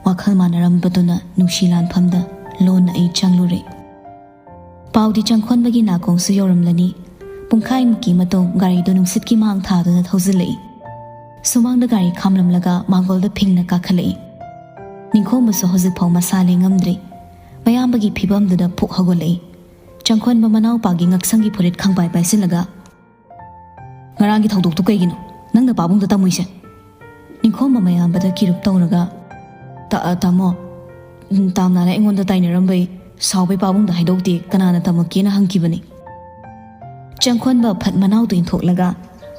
ꯋꯥꯈꯜ ꯃꯥꯟꯅꯔꯝꯕꯗꯨꯅ ꯅꯨꯡꯁꯤ ꯂꯥꯟꯐꯝꯗ ꯂꯣꯟꯅ ꯑꯩ ꯆꯪꯂꯨꯔꯦ꯫ ꯄꯥꯎꯗꯤ ꯆꯪꯈꯣꯟꯕꯒꯤ ꯅꯥꯀꯣꯡꯁꯨ ꯌꯧꯔꯝꯂꯅꯤ꯫ ꯄꯨꯡꯈꯥꯏꯃꯨꯛꯀꯤ ꯃꯇꯨꯡ ꯒꯥꯔꯤꯗꯨ ꯅꯨꯡꯁꯤꯠꯀꯤ ꯃꯥꯡ ꯊꯥꯗꯨꯅ ꯊꯧꯖꯤꯜꯂꯛꯏ꯫ ꯁꯨꯃꯥꯡꯗ ꯒꯥꯔꯤ ꯈꯥꯝꯂꯝꯂꯒ ꯃꯥꯡꯒꯣꯜꯗ ꯐꯤꯡꯅ ꯀꯥꯈꯠꯂꯛꯏ꯫ ꯅꯤꯡꯈꯣꯝꯕꯁꯨ ꯍꯧꯖꯤꯛꯐꯥꯎ ꯃꯁꯥ ꯂꯦꯡꯉꯝꯗ꯭ꯔꯤ꯫ ꯃꯌꯥꯝꯕꯒꯤ ꯐꯤꯕꯝꯗꯨꯗ ꯐꯨꯛ ꯍꯧꯒꯠꯂꯛꯏ꯫ ꯆꯪꯈꯣꯟꯕ ꯃꯅꯥꯎꯄꯥꯒꯤ ꯉꯛꯁꯝꯒꯤ ꯐꯨꯔꯤꯠ ꯈꯪꯄꯥꯏ ꯄꯥꯏꯁꯤꯜꯂꯒ, "ꯉꯔꯥꯡꯒꯤ ꯊꯧꯗꯣꯛꯇꯨ ꯀꯩꯒꯤꯅꯣ ꯅꯪꯅ ꯄꯥꯕꯨꯡꯗ ꯇꯝꯃꯨꯏꯁꯦ?" ꯅꯤꯡꯈꯣꯝꯕ ꯃꯌꯥꯝꯕꯗ ꯀꯤꯔꯨꯞ ꯇꯧꯔꯒ, "ꯇꯥ-, ꯇꯥꯃꯣ, ꯎꯝ, ꯇꯥꯝꯅꯥꯅ ꯑꯩꯉꯣꯟꯗ ꯇꯥꯏꯅꯔꯝꯕꯩ ꯁꯥꯎꯕꯩ ꯄꯥꯕꯨꯡꯗ ꯍꯥꯏꯗꯣꯛꯇꯦ, ꯀꯅꯥꯅ ꯇꯝꯃꯛꯀꯦꯅ ꯍꯪꯈꯤꯕꯅꯤ꯫" ꯆꯪꯈꯣꯟꯕ ꯐꯠ ꯃꯅꯥꯎꯗꯨ ꯏꯟꯊꯣꯛꯂꯒ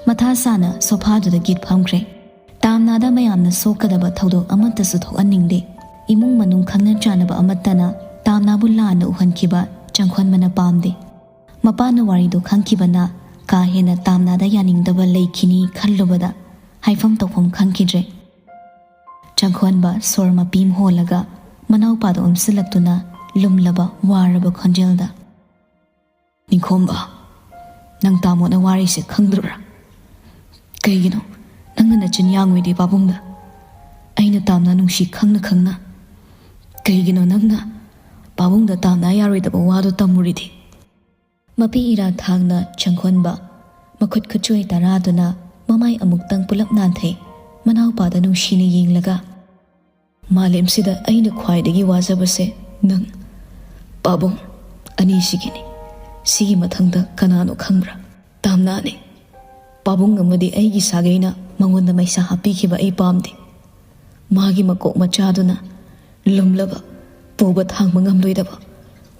ꯃꯊꯥ ꯁꯥꯅ ꯁꯣꯐꯥꯗꯨꯗ ꯒꯤꯠ ꯐꯝꯈ꯭ꯔꯦ꯫ ꯇꯥꯝꯅꯥꯗ ꯃꯌꯥꯝꯅ ꯁꯣꯛꯀꯗꯕ ꯊꯧꯗꯣꯛ ꯑꯃꯠꯇꯁꯨ ꯊꯣꯛꯍꯟꯅꯤꯡꯗꯦ꯫ ꯏꯃꯨꯡ ꯃꯅꯨꯡ ꯈꯪꯅ ꯆꯥꯟꯅꯕ ꯑꯃꯠꯇꯅ ꯇꯥꯝꯅꯥꯕꯨ ꯂꯥꯟꯅ ꯎꯍꯟꯈꯤꯕ ꯆꯪꯈꯣꯟꯕꯅ ꯄꯥꯝꯗꯦ꯫ ꯃꯄꯥꯅ ꯋꯥꯔꯤꯗꯨ ꯈꯪꯈꯤꯕꯅ ꯀꯥ ꯍꯦꯟꯅ ꯇꯥꯝꯅꯥꯗ ꯌꯥꯅꯤꯡꯗꯕ ꯂꯩꯈꯤꯅꯤ ꯈꯜꯂꯨꯕꯗ ꯍꯥꯏꯐꯝ ꯇꯧꯐꯝ ꯈꯪꯈꯤꯗ꯭ꯔꯦ꯫ ꯆꯪꯈꯣꯟꯕ ꯁꯣꯔ ꯃꯄꯤ ꯑꯃ ꯍꯣꯜꯂꯒ ꯃꯅꯥꯎꯄꯥꯗ ꯑꯣꯟꯁꯤꯜꯂꯛꯇꯨꯅ ꯂꯨꯝꯂꯕ ꯋꯥꯔꯕ ꯈꯣꯟꯖꯦꯜꯗ, "ꯅꯤꯡꯈꯣꯝꯕ, ꯅꯪ ꯇꯥꯃꯣꯅ ꯋꯥꯔꯤꯁꯦ ꯈꯪꯗ꯭ꯔꯕ꯭ꯔꯥ? ꯀꯩꯒꯤꯅꯣ ꯅꯪꯅ ꯅꯆꯤꯟ ꯌꯥꯡꯉꯨꯏꯗꯤ ꯄꯥꯕꯨꯡꯗ? ꯑꯩꯅ ꯇꯥꯝꯅꯥ ꯅꯨꯡꯁꯤ ꯈꯪꯅ ꯈꯪꯅ ꯀꯩꯒꯤꯅꯣ ꯅꯪꯅ ꯄꯥꯕꯨꯡꯗ ꯇꯥꯝꯅꯥ ꯌꯥꯔꯣꯏꯗꯕ ꯋꯥꯗꯣ ꯇꯝꯃꯨꯔꯤꯗꯤ?" ꯃꯄꯤ ꯏꯔꯥ ꯊꯥꯡꯅ ꯆꯪꯈꯣꯟꯕ ꯃꯈꯨꯠ ꯈꯨꯠꯆꯣꯏ ꯇꯔꯥꯗꯨꯅ ꯃꯃꯥꯏ ꯑꯃꯨꯛꯇꯪ ꯄꯨꯂꯞ ꯅꯥꯟꯊꯩ꯫ ꯃꯅꯥꯎꯄꯥꯗ ꯅꯨꯡꯁꯤꯅ ꯌꯦꯡꯂꯒ, "ꯃꯥꯂꯦꯝꯁꯤꯗ ꯑꯩꯅ ꯈ꯭ꯋꯥꯏꯗꯒꯤ ꯋꯥꯖꯕꯁꯦ ꯅꯪ, ꯄꯥꯕꯨꯡ ꯑꯅꯤꯁꯤꯒꯤꯅꯤ꯫ ꯁꯤꯒꯤ ꯃꯊꯪꯗ ꯀꯅꯥꯅꯣ ꯈꯪꯕ꯭ꯔꯥ? ꯇꯥꯝꯅꯥꯅꯤ꯫ ꯄꯥꯕꯨꯡ ꯑꯃꯗꯤ ꯑꯩꯒꯤ ꯁꯥꯒꯩꯅ ꯃꯉꯣꯟꯗ ꯃꯩꯁꯥ ꯍꯥꯞꯄꯤꯈꯤꯕ ꯑꯩ ꯄꯥꯝꯗꯦ꯫ ꯃꯥꯒꯤ ꯃꯀꯣꯛ ꯃꯆꯥꯗꯨꯅ ꯂꯨꯝꯂꯕ, ꯄꯨꯕ ꯊꯥꯡꯕ ꯉꯝꯂꯣꯏꯗꯕ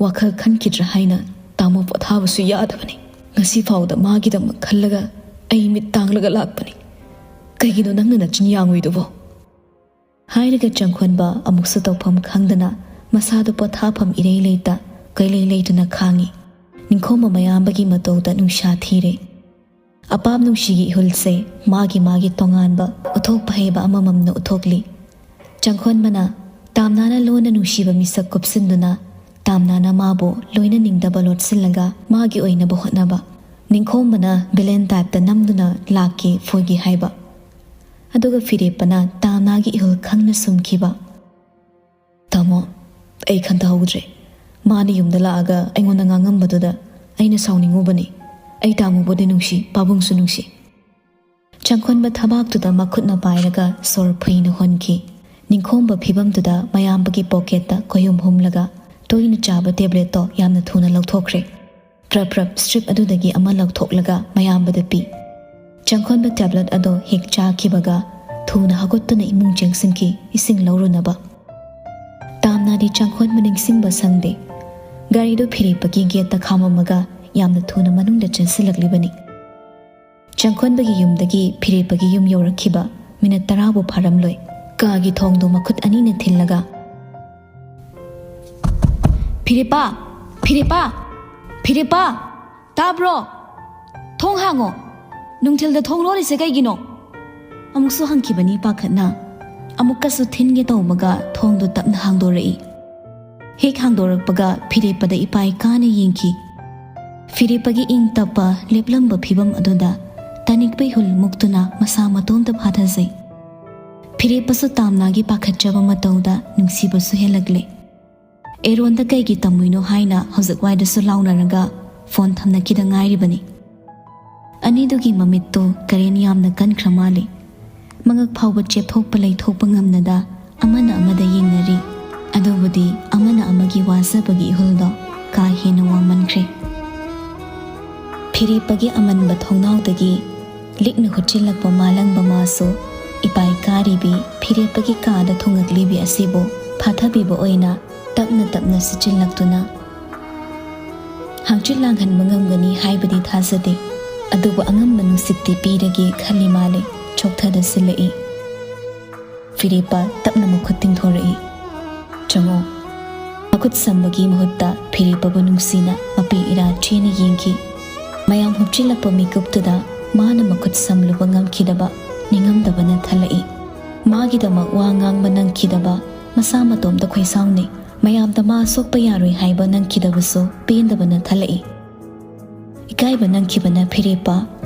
ꯋꯥꯈꯜ ꯈꯟꯈꯤꯗ꯭ꯔꯥ ꯍꯥꯏꯅ ꯇꯥꯃꯣ ꯄꯣꯊꯥꯕꯁꯨ ꯌꯥꯗꯕꯅꯤ꯫ ꯉꯁꯤ ꯐꯥꯎꯗ ꯃꯥꯒꯤꯗꯃꯛ ꯈꯜꯂꯒ ꯑꯩ ꯃꯤꯠ ꯇꯥꯡꯂꯒ ꯂꯥꯛꯄꯅꯤ꯫ ꯀꯩꯒꯤꯅꯣ ꯅꯪꯅ ꯅꯆꯤꯟ ꯌꯥꯡꯉꯨꯏꯗꯨꯕꯣ?" ꯍꯥꯏꯔꯒ ꯆꯪꯈꯣꯟꯕ ꯑꯃꯨꯛꯁꯨ ꯇꯧꯐꯝ ꯈꯪꯗꯅ ꯃꯁꯥꯗꯨ ꯄꯣꯊꯥꯐꯝ ꯏꯔꯩ ꯂꯩꯇ ꯀꯩꯂꯩ ꯂꯩꯇꯅ ꯈꯥꯡꯉꯤ꯫ ꯅꯤꯡꯈꯣꯝꯕ ꯃꯌꯥꯝꯕꯒꯤ ꯃꯇꯧꯗ ꯅꯨꯡꯁꯥ ꯊꯤꯔꯦ꯫ ꯑꯄꯥꯝ ꯅꯨꯡꯁꯤꯒꯤ ꯏꯍꯨꯜꯁꯦ ꯃꯥꯒꯤ ꯃꯥꯒꯤ ꯇꯣꯉꯥꯟꯕ ꯎꯠꯊꯣꯛꯄ ꯍꯩꯕ ꯑꯃꯃꯝꯅ ꯎꯠꯊꯣꯛꯂꯤ꯫ ꯆꯪꯈꯣꯟꯕꯅ ꯇꯥꯝꯅꯥꯅ ꯂꯣꯟꯅ ꯅꯨꯡꯁꯤꯕ ꯃꯤꯁꯛ ꯀꯨꯞꯁꯤꯟꯗꯨꯅ ꯇꯥꯝꯅꯥꯅ ꯃꯥꯕꯨ ꯂꯣꯏꯅꯅꯤꯡꯗꯕ ꯂꯣꯠꯁꯤꯜꯂꯒ ꯃꯥꯒꯤ ꯑꯣꯏꯅꯕ ꯍꯣꯠꯅꯕ꯫ ꯅꯤꯡꯈꯣꯝꯕꯅ ꯚꯤꯂꯦꯟ ꯇꯥꯏꯞꯇ ꯅꯝꯗꯨꯅ ꯂꯥꯛꯀꯦ ꯐꯣꯏꯒꯦ ꯍꯥꯏꯕ꯫ ꯑꯗꯨꯒ ꯐꯤꯔꯦꯞꯄꯅ ꯇꯥꯝꯅꯥꯒꯤ ꯏꯍꯨꯜ ꯈꯪꯅ ꯁꯨꯝꯈꯤꯕ꯫ "ꯇꯥꯃꯣ, ꯑꯩ ꯈꯟꯊꯍꯧꯗ꯭ꯔꯦ꯫ ꯃꯥꯅ ꯌꯨꯝꯗ ꯂꯥꯛꯑꯒ ꯑꯩꯉꯣꯟꯗ ꯉꯥꯡꯉꯝꯕꯗꯨꯗ ꯑꯩꯅ ꯁꯥꯎꯅꯤꯡꯉꯨꯕꯅꯤ꯫ ꯑꯩ ꯇꯥꯃꯣꯕꯨꯗꯤ ꯅꯨꯡꯁꯤ, ꯄꯥꯕꯨꯡꯁꯨ ꯅꯨꯡꯁꯤ꯫" ꯆꯪꯈꯣꯟꯕ ꯊꯕꯥꯛꯇꯨꯗ ꯃꯈꯨꯠꯅ ꯄꯥꯏꯔꯒ ꯁꯣꯔ ꯐꯨꯏꯅ ꯍꯣꯟꯈꯤ꯫ ꯅꯤꯡꯈꯣꯝꯕ ꯐꯤꯕꯝꯗꯨꯗ ꯃꯌꯥꯝꯕꯒꯤ ꯄꯣꯀꯦꯠꯇ ꯀꯣꯌꯨꯝ ꯍꯨꯝꯂꯒ ꯇꯣꯏꯅ ꯆꯥꯕ ꯇꯦꯕ꯭ꯂꯦꯠꯇꯣ ꯌꯥꯝꯅ ꯊꯨꯅ ꯂꯧꯊꯣꯛꯈ꯭ꯔꯦ꯫ ꯄ꯭ꯔꯞ ꯄ꯭ꯔꯞ ꯁ꯭ꯇ꯭ꯔꯤꯞ ꯑꯗꯨꯗꯒꯤ ꯑꯃ ꯂꯧꯊꯣꯛꯂꯒ ꯃꯌꯥꯝꯕꯗ ꯄꯤ꯫ ꯆꯪꯈꯣꯟꯕ ꯇꯦꯕ꯭ꯂꯦꯠ ꯑꯗꯣ ꯍꯦꯛ ꯆꯥꯈꯤꯕꯒ ꯊꯨꯅ ꯍꯧꯒꯠꯇꯨꯅ ꯏꯃꯨꯡ ꯆꯪꯁꯤꯟꯈꯤ ꯏꯁꯤꯡ ꯂꯧꯔꯨꯅꯕ꯫ ꯇꯥꯝꯅꯥꯗꯤ ꯆꯪꯈꯣꯟꯕ ꯅꯤꯡꯁꯤꯡꯕ ꯁꯪꯗꯦ꯫ ꯒꯥꯔꯤꯗꯨ ꯐꯤꯔꯦꯞꯄꯒꯤ ꯒꯦꯠꯇ ꯈꯥꯝꯃꯝꯃꯒ ꯌꯥꯝꯅ ꯊꯨꯅ ꯃꯅꯨꯡꯗ ꯆꯦꯟꯁꯤꯜꯂꯛꯂꯤꯕꯅꯤ꯫ ꯆꯪꯈꯣꯟꯕꯒꯤ ꯌꯨꯝꯗꯒꯤ ꯐꯤꯔꯦꯞꯄꯒꯤ ꯌꯨꯝ ꯌꯧꯔꯛꯈꯤꯕ ꯃꯤꯅꯠ ꯇꯔꯥꯕꯨ ꯐꯥꯔꯝꯂꯣꯏ꯫ ꯀꯥꯒꯤ ꯊꯣꯡꯗꯨ ꯃꯈꯨꯠ ꯑꯅꯤꯅ ꯊꯤꯜꯂꯒ, "ꯐꯤꯔꯦꯞꯄ! ꯐꯤꯔꯦꯞꯄ! ꯐꯤꯔꯦꯞꯄ!" "ꯇꯥꯕ꯭ꯔꯣ? ꯊꯣꯡ ꯍꯥꯡꯉꯣ꯫ ꯅꯨꯡꯊꯤꯜꯗ ꯊꯣꯡ ꯂꯣꯜꯂꯤꯁꯦ ꯀꯩꯒꯤꯅꯣ?" ꯑꯃꯨꯛꯁꯨ ꯍꯪꯈꯤꯕꯅꯤ ꯄꯥꯈꯠꯅ꯫ ꯑꯃꯨꯛꯀꯁꯨ ꯊꯤꯟꯒꯦ ꯇꯧꯕꯒ ꯊꯣꯡꯗꯨ ꯇꯞꯅ ꯍꯥꯡꯗꯣꯔꯛꯏ꯫ ꯍꯦꯛ ꯍꯥꯡꯗꯣꯔꯛꯄꯒ ꯐꯤꯔꯦꯞꯄꯗ ꯏꯄꯥꯏ ꯀꯥꯅ ꯌꯦꯡꯈꯤ꯫ ꯐꯤꯔꯦꯞꯄꯒꯤ ꯏꯪ ꯇꯞꯄ ꯂꯦꯞꯂꯝꯕ ꯐꯤꯕꯝ ꯑꯗꯨꯗ ꯇꯅꯤꯛꯄꯩ ꯍꯨꯜ ꯃꯨꯛꯇꯨꯅ ꯃꯁꯥ ꯃꯇꯣꯝꯇ ꯐꯥꯊꯖꯩ꯫ ꯐꯤꯔꯦꯞꯄꯁꯨ ꯇꯥꯝꯅꯥꯒꯤ ꯄꯥꯈꯠꯆꯕ ꯃꯇꯧꯗ ꯅꯨꯡꯁꯤꯕꯁꯨ ꯍꯦꯜꯂꯛꯂꯦ꯫ "ꯑꯦꯔꯣꯟꯗ ꯀꯩꯒꯤ ꯇꯝꯃꯨꯏꯅꯣ?" ꯍꯥꯏꯅ ꯍꯧꯖꯤꯛ ꯋꯥꯏꯗꯁꯨ ꯂꯥꯎꯅꯔꯒ ꯐꯣꯟ ꯊꯝꯅꯈꯤꯗ ꯉꯥꯏꯔꯤꯕꯅꯤ꯫ ꯑꯅꯤꯗꯨꯒꯤ ꯃꯃꯤꯠꯇꯨ ꯀꯔꯦꯟ ꯌꯥꯝꯅ ꯀꯟꯈ꯭ꯔ ꯃꯥꯜꯂꯤ꯫ ꯃꯉꯛ ꯐꯥꯎꯕ ꯆꯦꯞꯊꯣꯛꯄ ꯂꯩꯊꯣꯛꯄ ꯉꯝꯅꯗ ꯑꯃꯅ ꯑꯃꯗ ꯌꯦꯡꯅꯔꯤ꯫ ꯑꯗꯨꯕꯨꯗꯤ ꯑꯃꯅ ꯑꯃꯒꯤ ꯋꯥꯖꯕꯒꯤ ꯏꯍꯨꯜꯗꯣ ꯀꯥ ꯍꯦꯟꯅ ꯋꯥꯡꯃꯟꯈ꯭ꯔꯦ꯫ ꯐꯤꯔꯦꯞꯄꯒꯤ ꯑꯃꯟꯕ ꯊꯣꯡꯅꯥꯎꯗꯒꯤ ꯂꯤꯛꯅ ꯍꯨꯠꯆꯤꯜꯂꯛꯄ ꯃꯥꯂꯪꯕ ꯃꯥꯁꯨ ꯏꯄꯥꯏ ꯀꯥꯔꯤꯕꯤ ꯐꯤꯔꯦꯞꯄꯒꯤ ꯀꯥꯗ ꯊꯨꯡꯉꯛꯂꯤꯕꯤ ꯑꯁꯤꯕꯨ ꯐꯥꯊꯕꯤꯕ ꯑꯣꯏꯅ ꯇꯞꯅ ꯇꯞꯅ ꯁꯤꯠꯆꯤꯜꯂꯛꯇꯨꯅ, ꯍꯪꯆꯤꯠ ꯂꯥꯡꯍꯟꯕ ꯉꯝꯒꯅꯤ ꯍꯥꯏꯕꯗꯤ ꯊꯥꯖꯗꯦ, ꯑꯗꯨꯕꯨ ꯑꯉꯝꯕ ꯅꯨꯡꯁꯤꯠꯇꯤ ꯄꯤꯔꯒꯦ ꯈꯜꯂꯤ ꯃꯥꯜꯂꯦ꯫ ꯆꯣꯛꯊꯗꯁꯤꯜꯂꯛꯏ꯫ ꯐꯤꯔꯦꯞꯄ ꯇꯞꯅ ꯃꯈꯨꯠ ꯇꯤꯡꯊꯣꯔꯛꯏ꯫ "ꯆꯪꯉꯣ꯫" ꯃꯈꯨꯠ ꯁꯝꯕꯒꯤ ꯃꯍꯨꯠꯇ ꯐꯤꯔꯦꯞꯄꯕꯨ ꯅꯨꯡꯁꯤꯅ ꯃꯄꯤ ꯏꯔꯥ ꯆꯦꯅ ꯌꯦꯡꯈꯤ꯫ ꯃꯌꯥꯝ ꯍꯨꯞꯆꯤꯜꯂꯛꯄ ꯃꯤꯀꯨꯞꯇꯨꯗ ꯃꯥꯅ ꯃꯈꯨꯠ ꯁꯝꯂꯨꯕ ꯉꯝꯈꯤꯗꯕ ꯅꯤꯡꯉꯝꯗꯕꯅ ꯊꯜꯂꯛꯏ꯫ ꯃꯥꯒꯤꯗꯃꯛ ꯋꯥ ꯉꯥꯡꯕ ꯅꯪꯈꯤꯗꯕ ꯃꯁꯥ ꯃꯇꯣꯝꯇ ꯈꯣꯏꯁꯥꯎꯅꯩ꯫ ꯃꯌꯥꯝꯗ ꯃꯥ ꯁꯣꯛꯄ ꯌꯥꯔꯣꯏ ꯍꯥꯏꯕ ꯅꯪꯈꯤꯗꯕꯁꯨ ꯄꯦꯟꯗꯕꯅ ꯊꯜꯂꯛꯏ꯫ ꯏꯀꯥꯏꯕ ꯅꯪꯈꯤꯕꯅ ꯐꯤꯔꯦꯞꯄ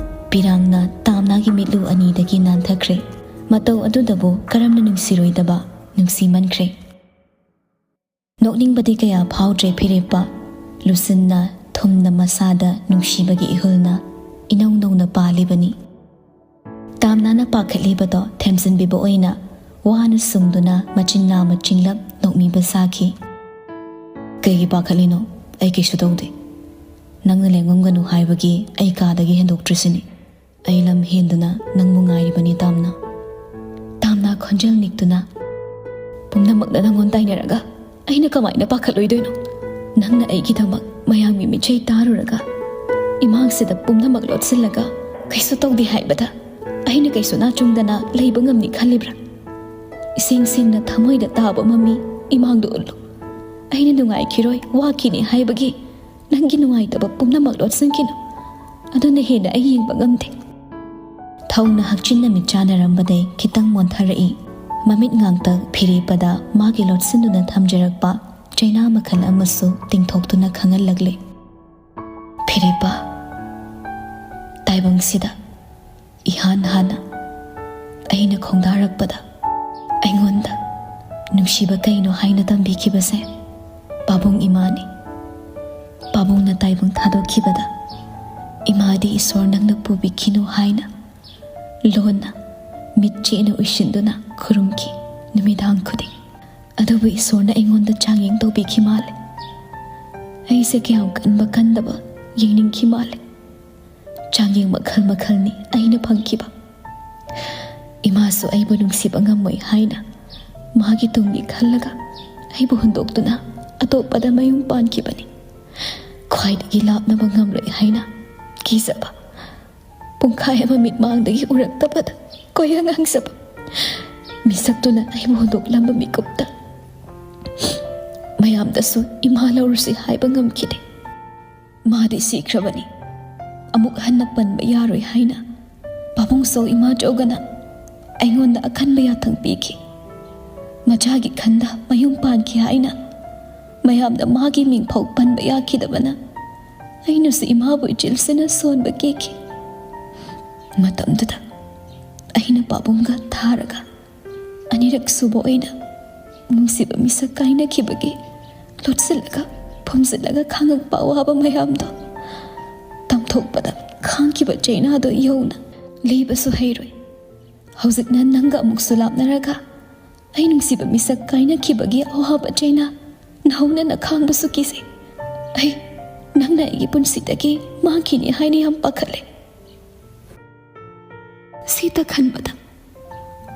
ꯄꯤꯔꯥꯡꯅ ꯇꯥꯝꯅꯥꯒꯤ ꯃꯤꯠꯂꯨ ꯑꯅꯤꯗꯒꯤ ꯅꯥꯟꯊꯈ꯭ꯔꯦ꯫ ꯃꯇꯧ ꯑꯗꯨꯗꯕꯨ ꯀꯔꯝꯅ ꯅꯨꯡꯁꯤꯔꯣꯏꯗꯕ? ꯅꯨꯡꯁꯤꯃꯟꯈ꯭ꯔꯦ꯫ ꯅꯣꯛꯅꯤꯡꯕꯗꯤ ꯀꯌꯥ ꯐꯥꯎꯗ꯭ꯔꯦ ꯐꯤꯔꯦꯞꯄ꯫ ꯂꯨꯁꯤꯟꯅ ꯊꯨꯝꯅ ꯃꯁꯥꯗ ꯅꯨꯡꯁꯤꯕꯒꯤ ꯏꯍꯨꯜꯅ ꯏꯅꯧ ꯅꯧꯅ ꯄꯥꯜꯂꯤꯕꯅꯤ꯫ ꯇꯥꯝꯅꯥꯅ ꯄꯥꯈꯠꯂꯤꯕꯗꯣ ꯊꯦꯝꯖꯤꯟꯕꯤꯕ ꯑꯣꯏꯅ ꯋꯥꯅ ꯁꯨꯝꯗꯨꯅ ꯃꯆꯤꯟ ꯅꯥꯝꯃ ꯆꯤꯡꯂꯞ ꯅꯣꯛꯃꯤꯕ ꯁꯥꯈꯤ꯫ "ꯀꯩꯒꯤ ꯄꯥꯈꯠꯂꯤꯅꯣ? ꯑꯩ ꯀꯩꯁꯨ ꯇꯧꯗꯦ꯫ ꯅꯪꯅ ꯂꯦꯡꯉꯝꯒꯅꯨ ꯍꯥꯏꯕꯒꯤ ꯑꯩ ꯀꯥꯗꯒꯤ ꯍꯦꯟꯗꯣꯛꯇ꯭ꯔꯤꯁꯤꯅꯤ꯫ ꯑꯩ ꯂꯝ ꯍꯦꯟꯗꯨꯅ ꯅꯪꯕꯨ ꯉꯥꯏꯔꯤꯕꯅꯤ, ꯇꯥꯝꯅꯥ꯫" ꯇꯥꯝꯅꯥ ꯈꯣꯟꯖꯦꯜ ꯅꯤꯛꯇꯨꯅ, "ꯄꯨꯝꯅꯃꯛꯅ ꯅꯪꯉꯣꯟ ꯇꯥꯏꯅꯔꯒ ꯑꯩꯅ ꯀꯃꯥꯏꯅ ꯄꯥꯈꯠꯂꯣꯏꯗꯣꯏꯅꯣ? ꯅꯪꯅ ꯑꯩꯒꯤꯗꯃꯛ ꯃꯌꯥꯝꯒꯤ ꯃꯤꯠꯆꯩ ꯇꯥꯔꯨꯔꯒ, ꯏꯃꯥꯡꯁꯤꯗ ꯄꯨꯝꯅꯃꯛ ꯂꯣꯠꯁꯤꯜꯂꯒ ꯀꯩꯁꯨ ꯇꯧꯗꯦ ꯍꯥꯏꯕꯗ ꯑꯩꯅ ꯀꯩꯁꯨ ꯅꯥꯆꯨꯡꯗꯅ ꯂꯩꯕ ꯉꯝꯅꯤ ꯈꯜꯂꯤꯕ꯭ꯔꯥ? ꯏꯁꯦꯡ ꯁꯦꯡꯅ ꯊꯃꯣꯏꯗ ꯇꯥꯕ ꯃꯃꯤ ꯏꯃꯥꯡꯗ ꯎꯠꯂꯨ꯫ ꯑꯩꯅ ꯅꯨꯡꯉꯥꯏꯈꯤꯔꯣꯏ, ꯋꯥꯈꯤꯅꯤ ꯍꯥꯏꯕꯒꯤ ꯅꯪꯒꯤ ꯅꯨꯡꯉꯥꯏꯇꯕ ꯄꯨꯝꯅꯃꯛ ꯂꯣꯠꯁꯤꯟꯈꯤꯅꯨ꯫ ꯑꯗꯨꯅ ꯍꯦꯟꯅ ꯑꯩ ꯌꯦꯡꯕ ꯉꯝꯗꯦ꯫ ꯊꯧꯅ ꯍꯛꯆꯤꯟꯅ ꯃꯤꯠ ꯆꯥꯟꯅꯔꯝꯕꯗꯩ ꯈꯤꯇꯪ ꯃꯣꯟꯊꯔꯛꯏ꯫ ꯃꯃꯤꯠ ꯉꯥꯡꯇꯛ ꯐꯤꯔꯦꯞꯄꯗ ꯃꯥꯒꯤ ꯂꯣꯠꯁꯤꯟꯗꯨꯅ ꯊꯝꯖꯔꯛꯄ ꯆꯩꯅꯥ ꯃꯈꯜ ꯑꯃꯁꯨ ꯇꯤꯡꯊꯣꯛꯇꯨꯅ ꯈꯪꯍꯜꯂꯛꯂꯦ꯫ ꯐꯤꯔꯦꯞꯄ, ꯇꯥꯏꯕꯪꯁꯤꯗ ꯏꯍꯥꯟ ꯍꯥꯟꯅ ꯑꯩꯅ ꯈꯣꯡꯗꯥꯔꯛꯄꯗ ꯑꯩꯉꯣꯟꯗ ꯅꯨꯡꯁꯤꯕ ꯀꯩꯅꯣ ꯍꯥꯏꯅ ꯇꯝꯕꯤꯈꯤꯕꯁꯦ ꯄꯥꯕꯨꯡ ꯏꯃꯥꯅꯤ꯫ ꯄꯥꯕꯨꯡꯅ ꯇꯥꯏꯕꯪ ꯊꯥꯗꯣꯛꯈꯤꯕꯗ ꯏꯃꯥꯗꯤ "ꯏꯁꯣꯔ ꯅꯪꯅ ꯄꯨꯕꯤꯈꯤꯅꯨ" ꯍꯥꯏꯅ ꯂꯣꯟꯅ ꯃꯤꯠ ꯆꯦꯠꯅ ꯎꯏꯁꯤꯟꯗꯨꯅ ꯈꯨꯔꯨꯝꯈꯤ ꯅꯨꯃꯤꯗꯥꯡ ꯈꯨꯗꯤꯡ꯫ ꯑꯗꯨꯕꯨ ꯏꯁꯣꯔꯅ ꯑꯩꯉꯣꯟꯗ ꯆꯥꯡꯌꯦꯡ ꯇꯧꯕꯤꯈꯤ ꯃꯥꯜꯂꯦ꯫ ꯑꯩꯁꯦ ꯀꯌꯥꯝ ꯀꯟꯕ ꯀꯟꯗꯕ ꯌꯦꯡꯅꯤꯡꯈꯤ ꯃꯥꯜꯂꯦ꯫ ꯆꯥꯡꯌꯦꯡ ꯃꯈꯜ ꯃꯈꯜꯅꯤ ꯑꯩꯅ ꯐꯪꯈꯤꯕ꯫ ꯏꯃꯥꯁꯨ ꯑꯩꯕꯨ ꯅꯨꯡꯁꯤꯕ ꯉꯝꯃꯣꯏ ꯍꯥꯏꯅ ꯃꯥꯒꯤ ꯇꯨꯡꯒꯤ ꯈꯜꯂꯒ ꯑꯩꯕꯨ ꯍꯨꯟꯗꯣꯛꯇꯨꯅ ꯑꯇꯣꯞꯄꯗ ꯃꯌꯨꯝ ꯄꯥꯟꯈꯤꯕꯅꯤ꯫ ꯈ꯭ꯋꯥꯏꯗꯒꯤ ꯂꯥꯞꯅꯕ ꯉꯝꯂꯣꯏ ꯍꯥꯏꯅ ꯀꯤꯖꯕ, ꯄꯨꯡꯈꯥꯏ ꯑꯃ ꯃꯤꯠꯃꯥꯡꯗꯒꯤ ꯎꯔꯛꯇꯕꯗ ꯀꯣꯏꯍꯪ ꯍꯪꯖꯕ ꯃꯤꯁꯛꯇꯨꯅ ꯑꯩꯕꯨ ꯍꯨꯟꯗꯣꯛꯂꯝꯕ ꯃꯤꯀꯨꯞꯇ ꯃꯌꯥꯝꯗꯁꯨ ꯏꯃꯥ ꯂꯧꯔꯨꯁꯤ ꯍꯥꯏꯕ ꯉꯝꯈꯤꯗꯦ꯫ ꯃꯥꯗꯤ ꯁꯤꯈ꯭ꯔꯕꯅꯤ꯫ ꯑꯃꯨꯛ ꯍꯟꯅ ꯄꯟꯕ ꯌꯥꯔꯣꯏ ꯍꯥꯏꯅ ꯄꯥꯕꯨꯡꯁꯨ ꯏꯃꯥ ꯆꯧꯒꯅ ꯑꯩꯉꯣꯟꯗ ꯑꯈꯟꯕ ꯌꯥꯊꯪ ꯄꯤꯈꯤ꯫ ꯃꯆꯥꯒꯤ ꯈꯟꯗ ꯃꯌꯨꯝ ꯄꯥꯟꯈꯤ ꯍꯥꯏꯅ ꯃꯌꯥꯝꯗ ꯃꯥꯒꯤ ꯃꯤꯡ ꯐꯥꯎ ꯄꯟꯕ ꯌꯥꯈꯤꯗꯕꯅ ꯑꯩꯅꯁꯨ ꯏꯃꯥꯕꯨ ꯏꯆꯤꯜꯁꯤꯅ ꯁꯣꯟꯕ ꯀꯤꯈꯤ꯫ ꯃꯇꯝꯗꯨꯗ ꯑꯩꯅ ꯄꯥꯕꯨꯡꯒ ꯊꯥꯔꯒ ꯑꯅꯤꯔꯛ ꯁꯨꯕ ꯑꯣꯏꯅ ꯅꯨꯡꯁꯤꯕ ꯃꯤꯁꯛ ꯀꯥꯏꯅꯈꯤꯕꯒꯤ ꯂꯣꯠꯁꯤꯜꯂꯒ ꯐꯨꯝꯖꯤꯜꯂꯒ ꯈꯥꯡꯉꯛꯄ ꯑꯋꯥꯕ ꯃꯌꯥꯝꯗꯣ ꯇꯝꯊꯣꯛꯄꯗ ꯈꯥꯡꯈꯤꯕ ꯆꯩꯅꯥꯗꯣ ꯌꯧꯅ ꯂꯤꯕꯁꯨ ꯍꯩꯔꯣꯏ꯫ ꯍꯧꯖꯤꯛꯅ ꯅꯪꯒ ꯑꯃꯨꯛꯁꯨ ꯂꯥꯞꯅꯔꯒ ꯑꯩ ꯅꯨꯡꯁꯤꯕ ꯃꯤꯁꯛ ꯀꯥꯏꯅꯈꯤꯕꯒꯤ ꯑꯋꯥꯕ ꯆꯩꯅꯥ ꯅꯧꯅꯅ ꯈꯥꯡꯕꯁꯨ ꯀꯤꯖꯩ꯫ ꯑꯩ ꯅꯪꯅ ꯑꯩꯒꯤ ꯄꯨꯟꯁꯤꯗꯒꯤ ꯃꯥꯡꯈꯤꯅꯤ ꯍꯥꯏꯅ ꯌꯥꯝ ꯄꯥꯈꯠꯂꯦ꯫ ꯁꯤꯇ ꯈꯟꯕꯗ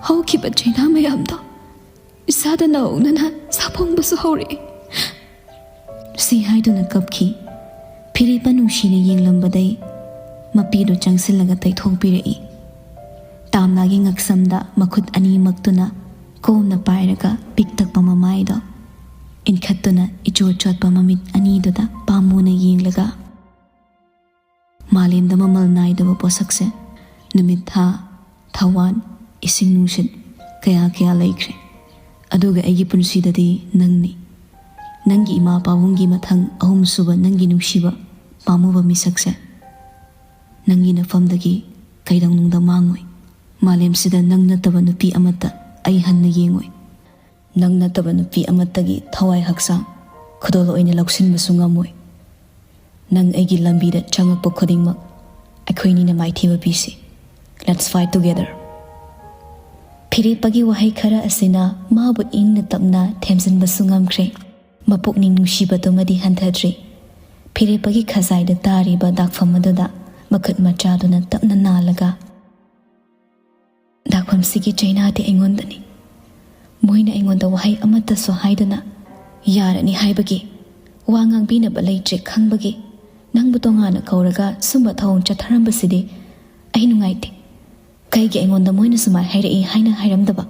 ꯍꯧꯈꯤꯕ ꯆꯩꯅꯥ ꯃꯌꯥꯝꯗꯣ ꯏꯁꯥꯗ ꯅꯧꯅꯅ ꯁꯥꯐꯣꯡꯕꯁꯨ ꯍꯧꯔꯛꯏ꯫ ꯁꯤ ꯍꯥꯏꯗꯨꯅ ꯀꯞꯈꯤ꯫ ꯐꯤꯔꯦꯞꯄ ꯅꯨꯡꯁꯤꯅ ꯌꯦꯡꯂꯝꯕꯗꯩ ꯃꯄꯤꯗꯨ ꯆꯪꯁꯤꯜꯂꯒ ꯇꯩꯊꯣꯛꯄꯤꯔꯛꯏ꯫ ꯇꯥꯝꯅꯥꯒꯤ ꯉꯛꯁꯝꯗ ꯃꯈꯨꯠ ꯑꯅꯤꯃꯛꯇꯨꯅ ꯀꯣꯝꯅ ꯄꯥꯏꯔꯒ ꯄꯤꯛꯇꯛꯄ ꯃꯃꯥꯏꯗꯣ ꯏꯟꯈꯠꯇꯨꯅ ꯏꯆꯣꯠ ꯆꯣꯠꯄ ꯃꯃꯤꯠ ꯑꯅꯤꯗꯨꯗ ꯄꯥꯝꯃꯨꯅ ꯌꯦꯡꯂꯒ, "ꯃꯥꯂꯦꯝꯗ ꯃꯃꯜ ꯅꯥꯏꯗꯕ ꯄꯣꯠꯁꯛꯁꯦ, ꯅꯨꯃꯤꯠ ꯊꯥ, ꯊꯋꯥꯟ, ꯏꯁꯤꯡ ꯅꯨꯡꯁꯤꯠ ꯀꯌꯥ ꯀꯌꯥ ꯂꯩꯈ꯭ꯔꯦ꯫ ꯑꯗꯨꯒ ꯑꯩꯒꯤ ꯄꯨꯟꯁꯤꯗꯗꯤ ꯅꯪꯅꯤ꯫ ꯅꯪꯒꯤ ꯏꯃꯥ ꯄꯥꯕꯨꯡꯒꯤ ꯃꯊꯪ ꯑꯍꯨꯝꯁꯨꯕ ꯅꯪꯒꯤ ꯅꯨꯡꯁꯤꯕ ꯄꯥꯝꯃꯨꯕ ꯃꯤꯁꯛꯁꯦ ꯅꯪꯒꯤ ꯅꯐꯝꯗꯒꯤ ꯀꯩꯗꯧꯅꯨꯡꯗ ꯃꯥꯡꯉꯣꯏ꯫ ꯃꯥꯂꯦꯝꯁꯤꯗ ꯅꯪ ꯅꯠꯇꯕ ꯅꯨꯄꯤ ꯑꯃꯠꯇ ꯑꯩ ꯍꯟꯅ ꯌꯦꯡꯉꯣꯏ꯫ ꯅꯪ ꯅꯠꯇꯕ ꯅꯨꯄꯤ ꯑꯃꯠꯇꯒꯤ ꯊꯋꯥꯏ ꯍꯛꯆꯥꯡ ꯈꯨꯗꯣꯜ ꯑꯣꯏꯅ ꯂꯧꯁꯤꯟꯕꯁꯨ ꯉꯝꯃꯣꯏ꯫ ꯅꯪ ꯑꯩꯒꯤ ꯂꯝꯕꯤꯗ ꯆꯪꯉꯛꯄ ꯈꯨꯗꯤꯡꯃꯛ ꯑꯩꯈꯣꯏꯅꯤꯅ ꯃꯥꯏꯊꯤꯕ ꯄꯤꯁꯤ꯫ Let's fight together." ꯐꯤꯔꯦꯞꯄꯒꯤ ꯋꯥꯍꯩ ꯈꯔ ꯑꯁꯤꯅ ꯃꯥꯕꯨ ꯏꯪꯅ ꯇꯞꯅ ꯊꯦꯝꯖꯤꯟꯕꯁꯨ ꯉꯝꯈ꯭ꯔꯦ꯫ ꯃꯄꯨꯛꯅꯤꯡ ꯅꯨꯡꯁꯤꯕꯗꯨꯃꯗꯤ ꯍꯟꯊꯗ꯭ꯔꯤ꯫ ꯐꯤꯔꯦꯞꯄꯒꯤ ꯈꯖꯥꯏꯗ ꯇꯥꯔꯤꯕ ꯗꯥꯛꯐꯝ ꯑꯗꯨꯗ ꯃꯈꯨꯠ ꯃꯆꯥꯗꯨꯅ ꯇꯞꯅ ꯅꯥꯜꯂꯒ, "ꯗꯥꯛꯐꯝꯁꯤꯒꯤ ꯆꯩꯅꯥꯗꯤ ꯑꯩꯉꯣꯟꯗꯅꯤ꯫ ꯃꯣꯏꯅ ꯑꯩꯉꯣꯟꯗ ꯋꯥꯍꯩ ꯑꯃꯠꯇꯁꯨ ꯍꯥꯏꯗꯅ, ꯌꯥꯔꯅꯤ ꯍꯥꯏꯕꯒꯤ, ꯋꯥ ꯉꯥꯡꯕꯤꯅꯕ ꯂꯩꯇ꯭ꯔꯦ ꯈꯪꯕꯒꯤ, ꯅꯪꯕꯨ ꯇꯣꯉꯥꯟꯅ ꯀꯧꯔꯒ ꯁꯨꯝꯕ ꯊꯧꯑꯣꯡ ꯆꯠꯊꯔꯝꯕꯁꯤꯗꯤ ꯑꯩ ꯅꯨꯡꯉꯥꯏꯇꯦ꯫ ꯀꯩꯒꯤ ꯑꯩꯉꯣꯟꯗ ꯃꯣꯏꯅ ꯁꯨꯃꯥꯏ ꯍꯥꯏꯔꯛꯏ ꯍꯥꯏꯅ ꯍꯥꯏꯔꯝꯗꯕ?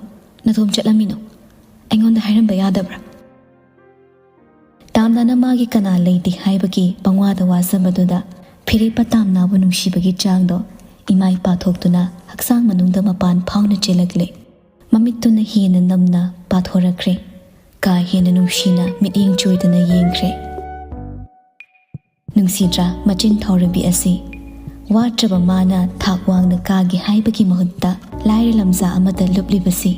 ꯅꯇꯣꯝ ꯆꯠꯂꯝꯃꯤꯅꯣ? ꯑꯩꯉꯣꯟꯗ ꯍꯥꯏꯔꯝꯕ ꯌꯥꯗꯕ꯭ꯔꯥ?" ꯇꯥꯝꯅꯥꯅ ꯃꯥꯒꯤ ꯀꯅꯥ ꯂꯩꯇꯦ ꯍꯥꯏꯕꯒꯤ ꯄꯪꯋꯥꯗ ꯋꯥꯖꯕꯗꯨꯗ ꯐꯤꯔꯦꯞꯄ ꯇꯥꯝꯅꯥꯕꯨ ꯅꯨꯡꯁꯤꯕꯒꯤ ꯆꯥꯡꯗꯣ ꯏꯃꯥꯏ ꯄꯥꯊꯣꯛꯇꯨꯅ ꯍꯛꯆꯥꯡ ꯃꯅꯨꯡꯗ ꯃꯄꯥꯟ ꯐꯥꯎꯅ ꯆꯦꯜꯂꯛꯂꯦ꯫ ꯃꯃꯤꯠꯇꯨꯅ ꯍꯦꯟꯅ ꯅꯝꯅ ꯄꯥꯊꯣꯔꯛꯈ꯭ꯔꯦ꯫ ꯀꯥ ꯍꯦꯟꯅ ꯅꯨꯡꯁꯤꯅ ꯃꯤꯠꯌꯦꯡ ꯆꯣꯏꯗꯅ ꯌꯦꯡꯈ꯭ꯔꯦ꯫ ꯅꯨꯡꯁꯤꯗ꯭ꯔꯥ ꯃꯆꯤꯟ ꯊꯧꯔꯕꯤ ꯑꯁꯤ? ꯋꯥꯠꯇ꯭ꯔꯕ ꯃꯥꯅ ꯊꯥꯛ ꯋꯥꯡꯅ ꯀꯥꯒꯦ ꯍꯥꯏꯕꯒꯤ ꯃꯍꯨꯠꯇ ꯂꯥꯏꯔ ꯂꯝꯖꯥ ꯑꯃꯗ ꯂꯨꯞꯂꯤꯕꯁꯤ꯫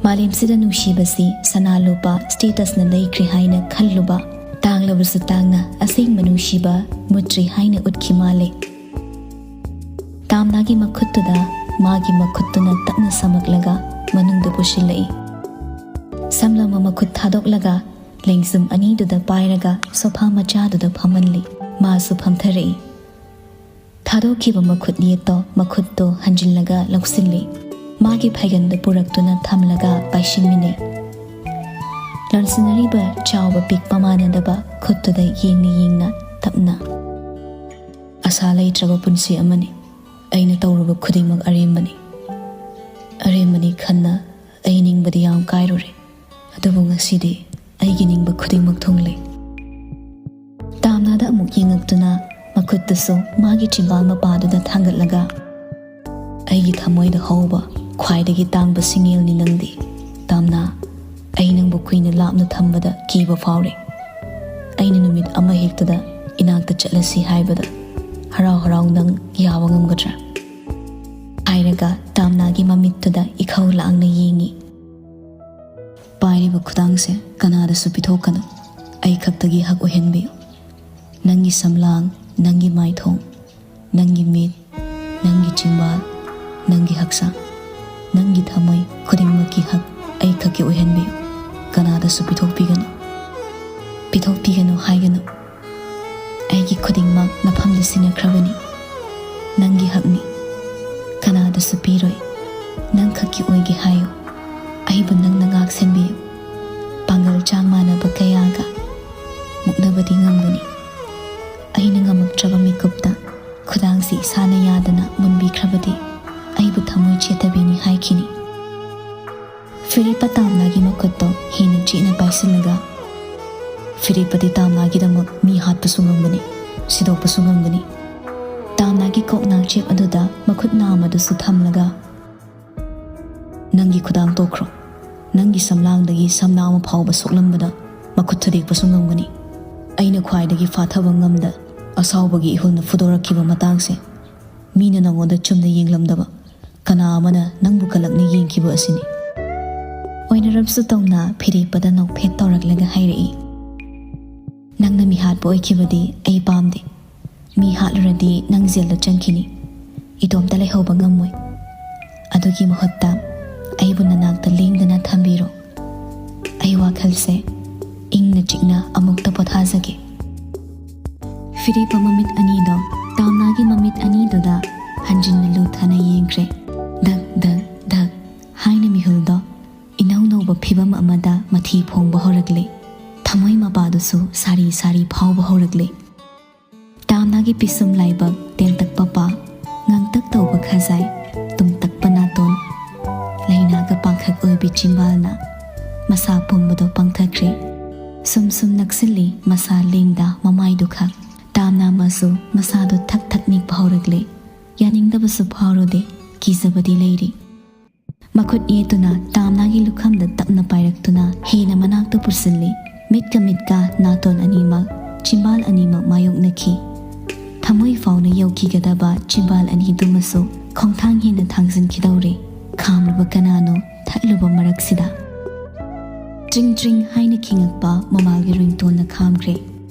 ꯃꯥꯂꯦꯝꯁꯤꯗ ꯅꯨꯡꯁꯤꯕꯁꯤ ꯁꯅꯥ ꯂꯨꯄꯥ statusꯅ ꯂꯩꯈ꯭ꯔꯦ ꯍꯥꯏꯅ ꯈꯜꯂꯨꯕ, ꯇꯥꯡꯂꯕꯁꯨ ꯇꯥꯡꯅ ꯑꯁꯦꯡꯕ ꯅꯨꯡꯁꯤꯕ ꯃꯨꯠꯇ꯭ꯔꯤ ꯍꯥꯏꯅ ꯎꯠꯈꯤ ꯃꯥꯜꯂꯦ꯫ ꯇꯥꯝꯅꯥꯒꯤ ꯃꯈꯨꯠꯇꯨꯗ ꯃꯥꯒꯤ ꯃꯈꯨꯠꯇꯨꯅ ꯇꯞꯅ ꯁꯝꯃꯛꯂꯒ ꯃꯅꯨꯡꯗ ꯄꯨꯁꯤꯜꯂꯛꯏ꯫ ꯁꯝꯂꯕ ꯃꯈꯨꯠ ꯊꯥꯗꯣꯛꯂꯒ ꯂꯦꯡꯖꯨꯝ ꯑꯅꯤꯗꯨꯗ ꯄꯥꯏꯔꯒ ꯁꯣꯐꯥ ꯃꯆꯥꯗꯨꯗ ꯐꯝꯍꯜꯂꯤ꯫ ꯃꯥꯁꯨ ꯐꯝꯊꯔꯛꯏ꯫ ꯊꯥꯗꯣꯛꯈꯤꯕ ꯃꯈꯨꯠ ꯌꯦꯠꯇꯣ ꯃꯈꯨꯠꯇꯣ ꯍꯟꯖꯤꯜꯂꯒ ꯂꯧꯁꯤꯜꯂꯤ꯫ ꯃꯥꯒꯤ ꯐꯩꯒꯟꯗ ꯄꯨꯔꯛꯇꯨꯅ ꯊꯝꯂꯒ ꯄꯥꯏꯁꯤꯟꯃꯤꯟꯅꯩ꯫ ꯂꯣꯟꯁꯤꯟꯅꯔꯤꯕ ꯆꯥꯎꯕ ꯄꯤꯛꯄ ꯃꯥꯟꯅꯗꯕ ꯈꯨꯠꯇꯨꯗ ꯌꯦꯡꯅ ꯌꯦꯡꯅ ꯇꯞꯅ, "ꯑꯁꯥ ꯂꯩꯇ꯭ꯔꯕ ꯄꯨꯟꯁꯤ ꯑꯃꯅꯤ꯫ ꯑꯩꯅ ꯇꯧꯔꯨꯕ ꯈꯨꯗꯤꯡꯃꯛ ꯑꯔꯦꯝꯕꯅꯤ꯫ ꯑꯔꯦꯝꯕꯅꯤ ꯈꯟꯅ ꯑꯩ ꯅꯤꯡꯕꯗꯤ ꯌꯥꯝ ꯀꯥꯏꯔꯨꯔꯦ꯫ ꯑꯗꯨꯕꯨ ꯉꯁꯤꯗꯤ ꯑꯩꯒꯤ ꯅꯤꯡꯕ ꯈꯨꯗꯤꯡꯃꯛ ꯊꯨꯡꯂꯦ꯫ ꯇꯥꯝꯅꯥꯗ ꯑꯃꯨꯛ ꯌꯦꯡꯉꯛꯇꯨꯅ ꯃꯈꯨꯠꯇꯨꯁꯨ ꯃꯥꯒꯤ ꯆꯤꯝꯕꯥꯜ ꯃꯄꯥꯗꯨꯗ ꯊꯥꯡꯒꯠꯂꯒ, "ꯑꯩꯒꯤ ꯊꯃꯣꯏꯗ ꯍꯧꯕ ꯈ꯭ꯋꯥꯏꯗꯒꯤ ꯇꯥꯡꯕ ꯁꯤꯡꯉꯦꯜꯅꯤ ꯅꯪꯗꯤ, ꯇꯥꯝꯅꯥ꯫ ꯑꯩ ꯅꯪꯕꯨ ꯀꯨꯏꯅ ꯂꯥꯞꯅ ꯊꯝꯕꯗ ꯀꯤꯕ ꯐꯥꯎꯔꯦ꯫ ꯑꯩꯅ ꯅꯨꯃꯤꯠ ꯑꯃ ꯍꯦꯛꯇꯗ ꯏꯅꯥꯛꯇ ꯆꯠꯂꯁꯤ ꯍꯥꯏꯕꯗ ꯍꯔꯥꯎ ꯍꯔꯥꯎ ꯅꯪ ꯌꯥꯕ ꯉꯝꯒꯗ꯭ꯔꯥ?" ꯍꯥꯏꯔꯒ ꯇꯥꯝꯅꯥꯒꯤ ꯃꯃꯤꯠꯇꯨꯗ ꯏꯈꯧ ꯂꯥꯡꯅ ꯌꯦꯡꯉꯤ꯫ "ꯄꯥꯏꯔꯤꯕ ꯈꯨꯗꯥꯡꯁꯦ ꯀꯅꯥꯗꯁꯨ ꯄꯤꯊꯣꯛꯀꯅꯨ꯫ ꯑꯩ ꯈꯛꯇꯒꯤ ꯍꯛ ꯑꯣꯏꯍꯟꯕꯤꯌꯨ꯫ ꯅꯪꯒꯤ ꯁꯝꯂꯥꯡ, ꯅꯪꯒꯤ ꯃꯥꯏꯊꯣꯡ, ꯅꯪꯒꯤ ꯃꯤꯠ, ꯅꯪꯒꯤ ꯆꯤꯝꯕꯥꯜ, ꯅꯪꯒꯤ ꯍꯛꯆꯥꯡ, ꯅꯪꯒꯤ ꯊꯃꯣꯏ ꯈꯨꯗꯤꯡꯃꯛꯀꯤ ꯍꯛ ꯑꯩ ꯈꯛꯀꯤ ꯑꯣꯏꯍꯟꯕꯤꯌꯨ꯫ ꯀꯅꯥꯗꯁꯨ ꯄꯤꯊꯣꯛꯄꯤꯒꯅꯨ꯫ ꯄꯤꯊꯣꯛꯄꯤꯒꯅꯨ ꯍꯥꯏꯒꯅꯨ꯫ ꯑꯩꯒꯤ ꯈꯨꯗꯤꯡꯃꯛ ꯅꯐꯝꯗ ꯁꯤꯟꯅꯈ꯭ꯔꯕꯅꯤ꯫ ꯅꯪꯒꯤ ꯍꯛꯅꯤ꯫ ꯀꯅꯥꯗꯁꯨ ꯄꯤꯔꯣꯏ꯫ ꯅꯪ ꯈꯛꯀꯤ ꯑꯣꯏꯒꯦ ꯍꯥꯏꯌꯨ꯫ ꯑꯩꯕꯨ ꯅꯪꯅ ꯉꯥꯛ ꯁꯦꯟꯕꯤꯌꯨ꯫ ꯄꯥꯡꯒꯜ ꯆꯥꯡ ꯃꯥꯟꯅꯕ ꯀꯌꯥꯒ ꯃꯨꯛꯅꯕꯗꯤ ꯉꯝꯒꯅꯤ꯫ ꯑꯩꯅ ꯉꯝꯃꯛꯇ꯭ꯔꯕ ꯃꯤꯀꯨꯞꯇ ꯈꯨꯗꯥꯡꯁꯤ ꯏꯁꯥꯅ ꯌꯥꯗꯅ ꯃꯨꯟꯕꯤꯈ꯭ꯔꯕꯗꯤ ꯑꯩꯕꯨ ꯊꯃꯣꯏ ꯆꯦꯠꯇꯕꯤꯅꯤ ꯍꯥꯏꯈꯤꯅꯤ꯫" ꯐꯤꯔꯦꯞꯄ ꯇꯥꯝꯅꯥꯒꯤ ꯃꯈꯨꯠꯇꯣ ꯍꯦꯟꯅ ꯆꯦꯠꯅ ꯄꯥꯏꯁꯤꯜꯂꯒ, "ꯐꯤꯔꯦꯞꯄꯗꯤ ꯇꯥꯝꯅꯥꯒꯤꯗꯃꯛ ꯃꯤ ꯍꯥꯠꯄꯁꯨ ꯉꯝꯒꯅꯤ, ꯁꯤꯗꯣꯛꯄꯁꯨ ꯉꯝꯒꯅꯤ꯫" ꯇꯥꯝꯅꯥꯒꯤ ꯀꯣꯛ ꯅꯥꯆꯦꯞ ꯑꯗꯨꯗ ꯃꯈꯨꯠ ꯅꯥꯝꯃꯗꯨꯁꯨ ꯊꯝꯂꯒ, "ꯅꯪꯒꯤ ꯈꯨꯗꯥꯡ ꯇꯣꯛꯈ꯭ꯔꯣ꯫ ꯅꯪꯒꯤ ꯁꯝꯂꯥꯡꯗꯒꯤ ꯁꯝꯅꯥ ꯑꯃ ꯐꯥꯎꯕ ꯁꯣꯛꯂꯝꯕꯗ ꯃꯈꯨꯠ ꯊꯨꯗꯦꯛꯄꯁꯨ ꯉꯝꯒꯅꯤ꯫ ꯑꯩꯅ ꯈ꯭ꯋꯥꯏꯗꯒꯤ ꯐꯥꯊꯕ ꯉꯝꯗ ꯑꯁꯥꯎꯕꯒꯤ ꯏꯍꯨꯜꯅ ꯐꯨꯗꯣꯔꯛꯈꯤꯕ ꯃꯇꯥꯡꯁꯦ ꯃꯤꯅ ꯅꯪꯉꯣꯟꯗ ꯆꯨꯝꯅ ꯌꯦꯡꯂꯝꯗꯕ ꯀꯅꯥ ꯑꯃꯅ ꯅꯪꯕꯨ ꯀꯂꯛꯅ ꯌꯦꯡꯈꯤꯕ ꯑꯁꯤꯅꯤ꯫" ꯑꯣꯏꯅꯔꯞꯁꯨ ꯇꯧꯅ ꯐꯤꯔꯦꯞꯄꯗ ꯅꯣꯛꯐꯦꯠ ꯇꯧꯔꯛꯂꯒ ꯍꯥꯏꯔꯛꯏ, "ꯅꯪꯅ ꯃꯤꯍꯥꯠꯄ ꯑꯣꯏꯈꯤꯕꯗꯤ ꯑꯩ ꯄꯥꯝꯗꯦ꯫ ꯃꯤ ꯍꯥꯠꯂꯨꯔꯗꯤ ꯅꯪ ꯖꯦꯜꯗ ꯆꯪꯈꯤꯅꯤ꯫ ꯏꯇꯣꯝꯇ ꯂꯩꯍꯧꯕ ꯉꯝꯃꯣꯏ꯫ ꯑꯗꯨꯒꯤ ꯃꯍꯨꯠꯇ ꯑꯩꯕꯨ ꯅꯅꯥꯛꯇ ꯂꯦꯡꯗꯅ ꯊꯝꯕꯤꯔꯣ꯫ ꯑꯩ ꯋꯥꯈꯜꯁꯦ ꯏꯪꯅ ꯆꯤꯛꯅ ꯑꯃꯨꯛꯇ ꯄꯣꯊꯥꯖꯒꯦ꯫" ꯐꯤꯔꯦꯞꯄ ꯃꯃꯤꯠ ꯑꯅꯤꯗꯣ ꯇꯥꯝꯅꯥꯒꯤ ꯃꯃꯤꯠ ꯑꯅꯤꯗꯨꯗ ꯍꯟꯖꯤꯟꯅ ꯂꯨꯊꯅ ꯌꯦꯡꯈ꯭ꯔꯦ꯫ ꯙꯛ ꯙꯛ ꯙꯛ ꯍꯥꯏꯅ ꯃꯤꯍꯨꯜꯗꯣ ꯏꯅꯧ ꯅꯧꯕ ꯐꯤꯕꯝ ꯑꯃꯗ ꯃꯊꯤ ꯐꯣꯡꯕ ꯍꯧꯔꯛꯂꯦ꯫ ꯊꯃꯣꯏ ꯃꯄꯥꯗꯨꯁꯨ ꯁꯥꯔꯤ ꯁꯥꯔꯤ ꯐꯥꯎꯕ ꯍꯧꯔꯛꯂꯦ꯫ ꯇꯥꯝꯅꯥꯒꯤ ꯄꯤꯁꯨꯝ ꯂꯥꯏꯕꯛ, ꯇꯦꯟꯇꯛꯄ ꯄꯥ, ꯉꯥꯡꯇꯛ ꯇꯧꯕ ꯈꯖꯥꯏ, ꯇꯨꯝꯇꯛꯄ ꯅꯥꯇꯣꯟ, ꯂꯥꯏꯅꯥꯒ ꯄꯥꯡꯈꯛ ꯑꯣꯏꯕꯤ ꯆꯤꯝꯕꯥꯜꯅ ꯃꯁꯥ ꯄꯨꯝꯕꯗꯣ ꯄꯪꯊꯈ꯭ꯔꯦ꯫ ꯁꯨꯝ ꯁꯨꯝ ꯅꯛꯁꯤꯜꯂꯤ ꯃꯁꯥ ꯂꯦꯡꯗ ꯃꯃꯥꯏꯗꯨ ꯈꯛ꯫ ꯇꯥꯝꯅꯥ ꯑꯃꯁꯨ ꯃꯁꯥꯗꯨ ꯊꯛ ꯊꯛ ꯅꯤꯛꯄ ꯍꯧꯔꯛꯂꯦ꯫ ꯌꯥꯅꯤꯡꯗꯕꯁꯨ ꯐꯥꯎꯔꯨꯗꯦ, ꯀꯤꯖꯕꯗꯤ ꯂꯩꯔꯤ꯫ ꯃꯈꯨꯠ ꯌꯦꯠꯇꯨꯅ ꯇꯥꯝꯅꯥꯒꯤ ꯂꯨꯈꯝꯗ ꯇꯞꯅ ꯄꯥꯏꯔꯛꯇꯨꯅ ꯍꯦꯟꯅ ꯃꯅꯥꯛꯇ ꯄꯨꯁꯤꯜꯂꯤ꯫ ꯃꯤꯠꯀ ꯃꯤꯠꯀ, ꯅꯥꯇꯣꯟ ꯑꯅꯤꯃꯛ, ꯆꯤꯝꯕꯥꯜ ꯑꯅꯤꯃꯛ ꯃꯥꯌꯣꯛꯅꯈꯤ꯫ ꯊꯃꯣꯏ ꯐꯥꯎꯅ ꯌꯧꯈꯤꯒꯗꯕ ꯆꯤꯝꯕꯥꯜ ꯑꯅꯤꯗꯨꯃꯁꯨ ꯈꯣꯡꯊꯥꯡ ꯍꯦꯟꯅ ꯊꯥꯡꯖꯤꯟꯈꯤꯗꯧꯔꯦ꯫ ꯈꯥꯝꯂꯨꯕ ꯀꯅꯥꯅꯣ ꯊꯠꯂꯨꯕ ꯃꯔꯛꯁꯤꯗ? ꯇ꯭ꯔꯤꯡ ꯇ꯭ꯔꯤꯡ ꯍꯥꯏꯅ ꯈꯤꯡꯉꯛꯄ ꯃꯣꯕꯥꯏꯜꯒꯤ ꯔꯤꯡꯇꯣꯟꯅ ꯈꯥꯝꯈ꯭ꯔꯦ꯫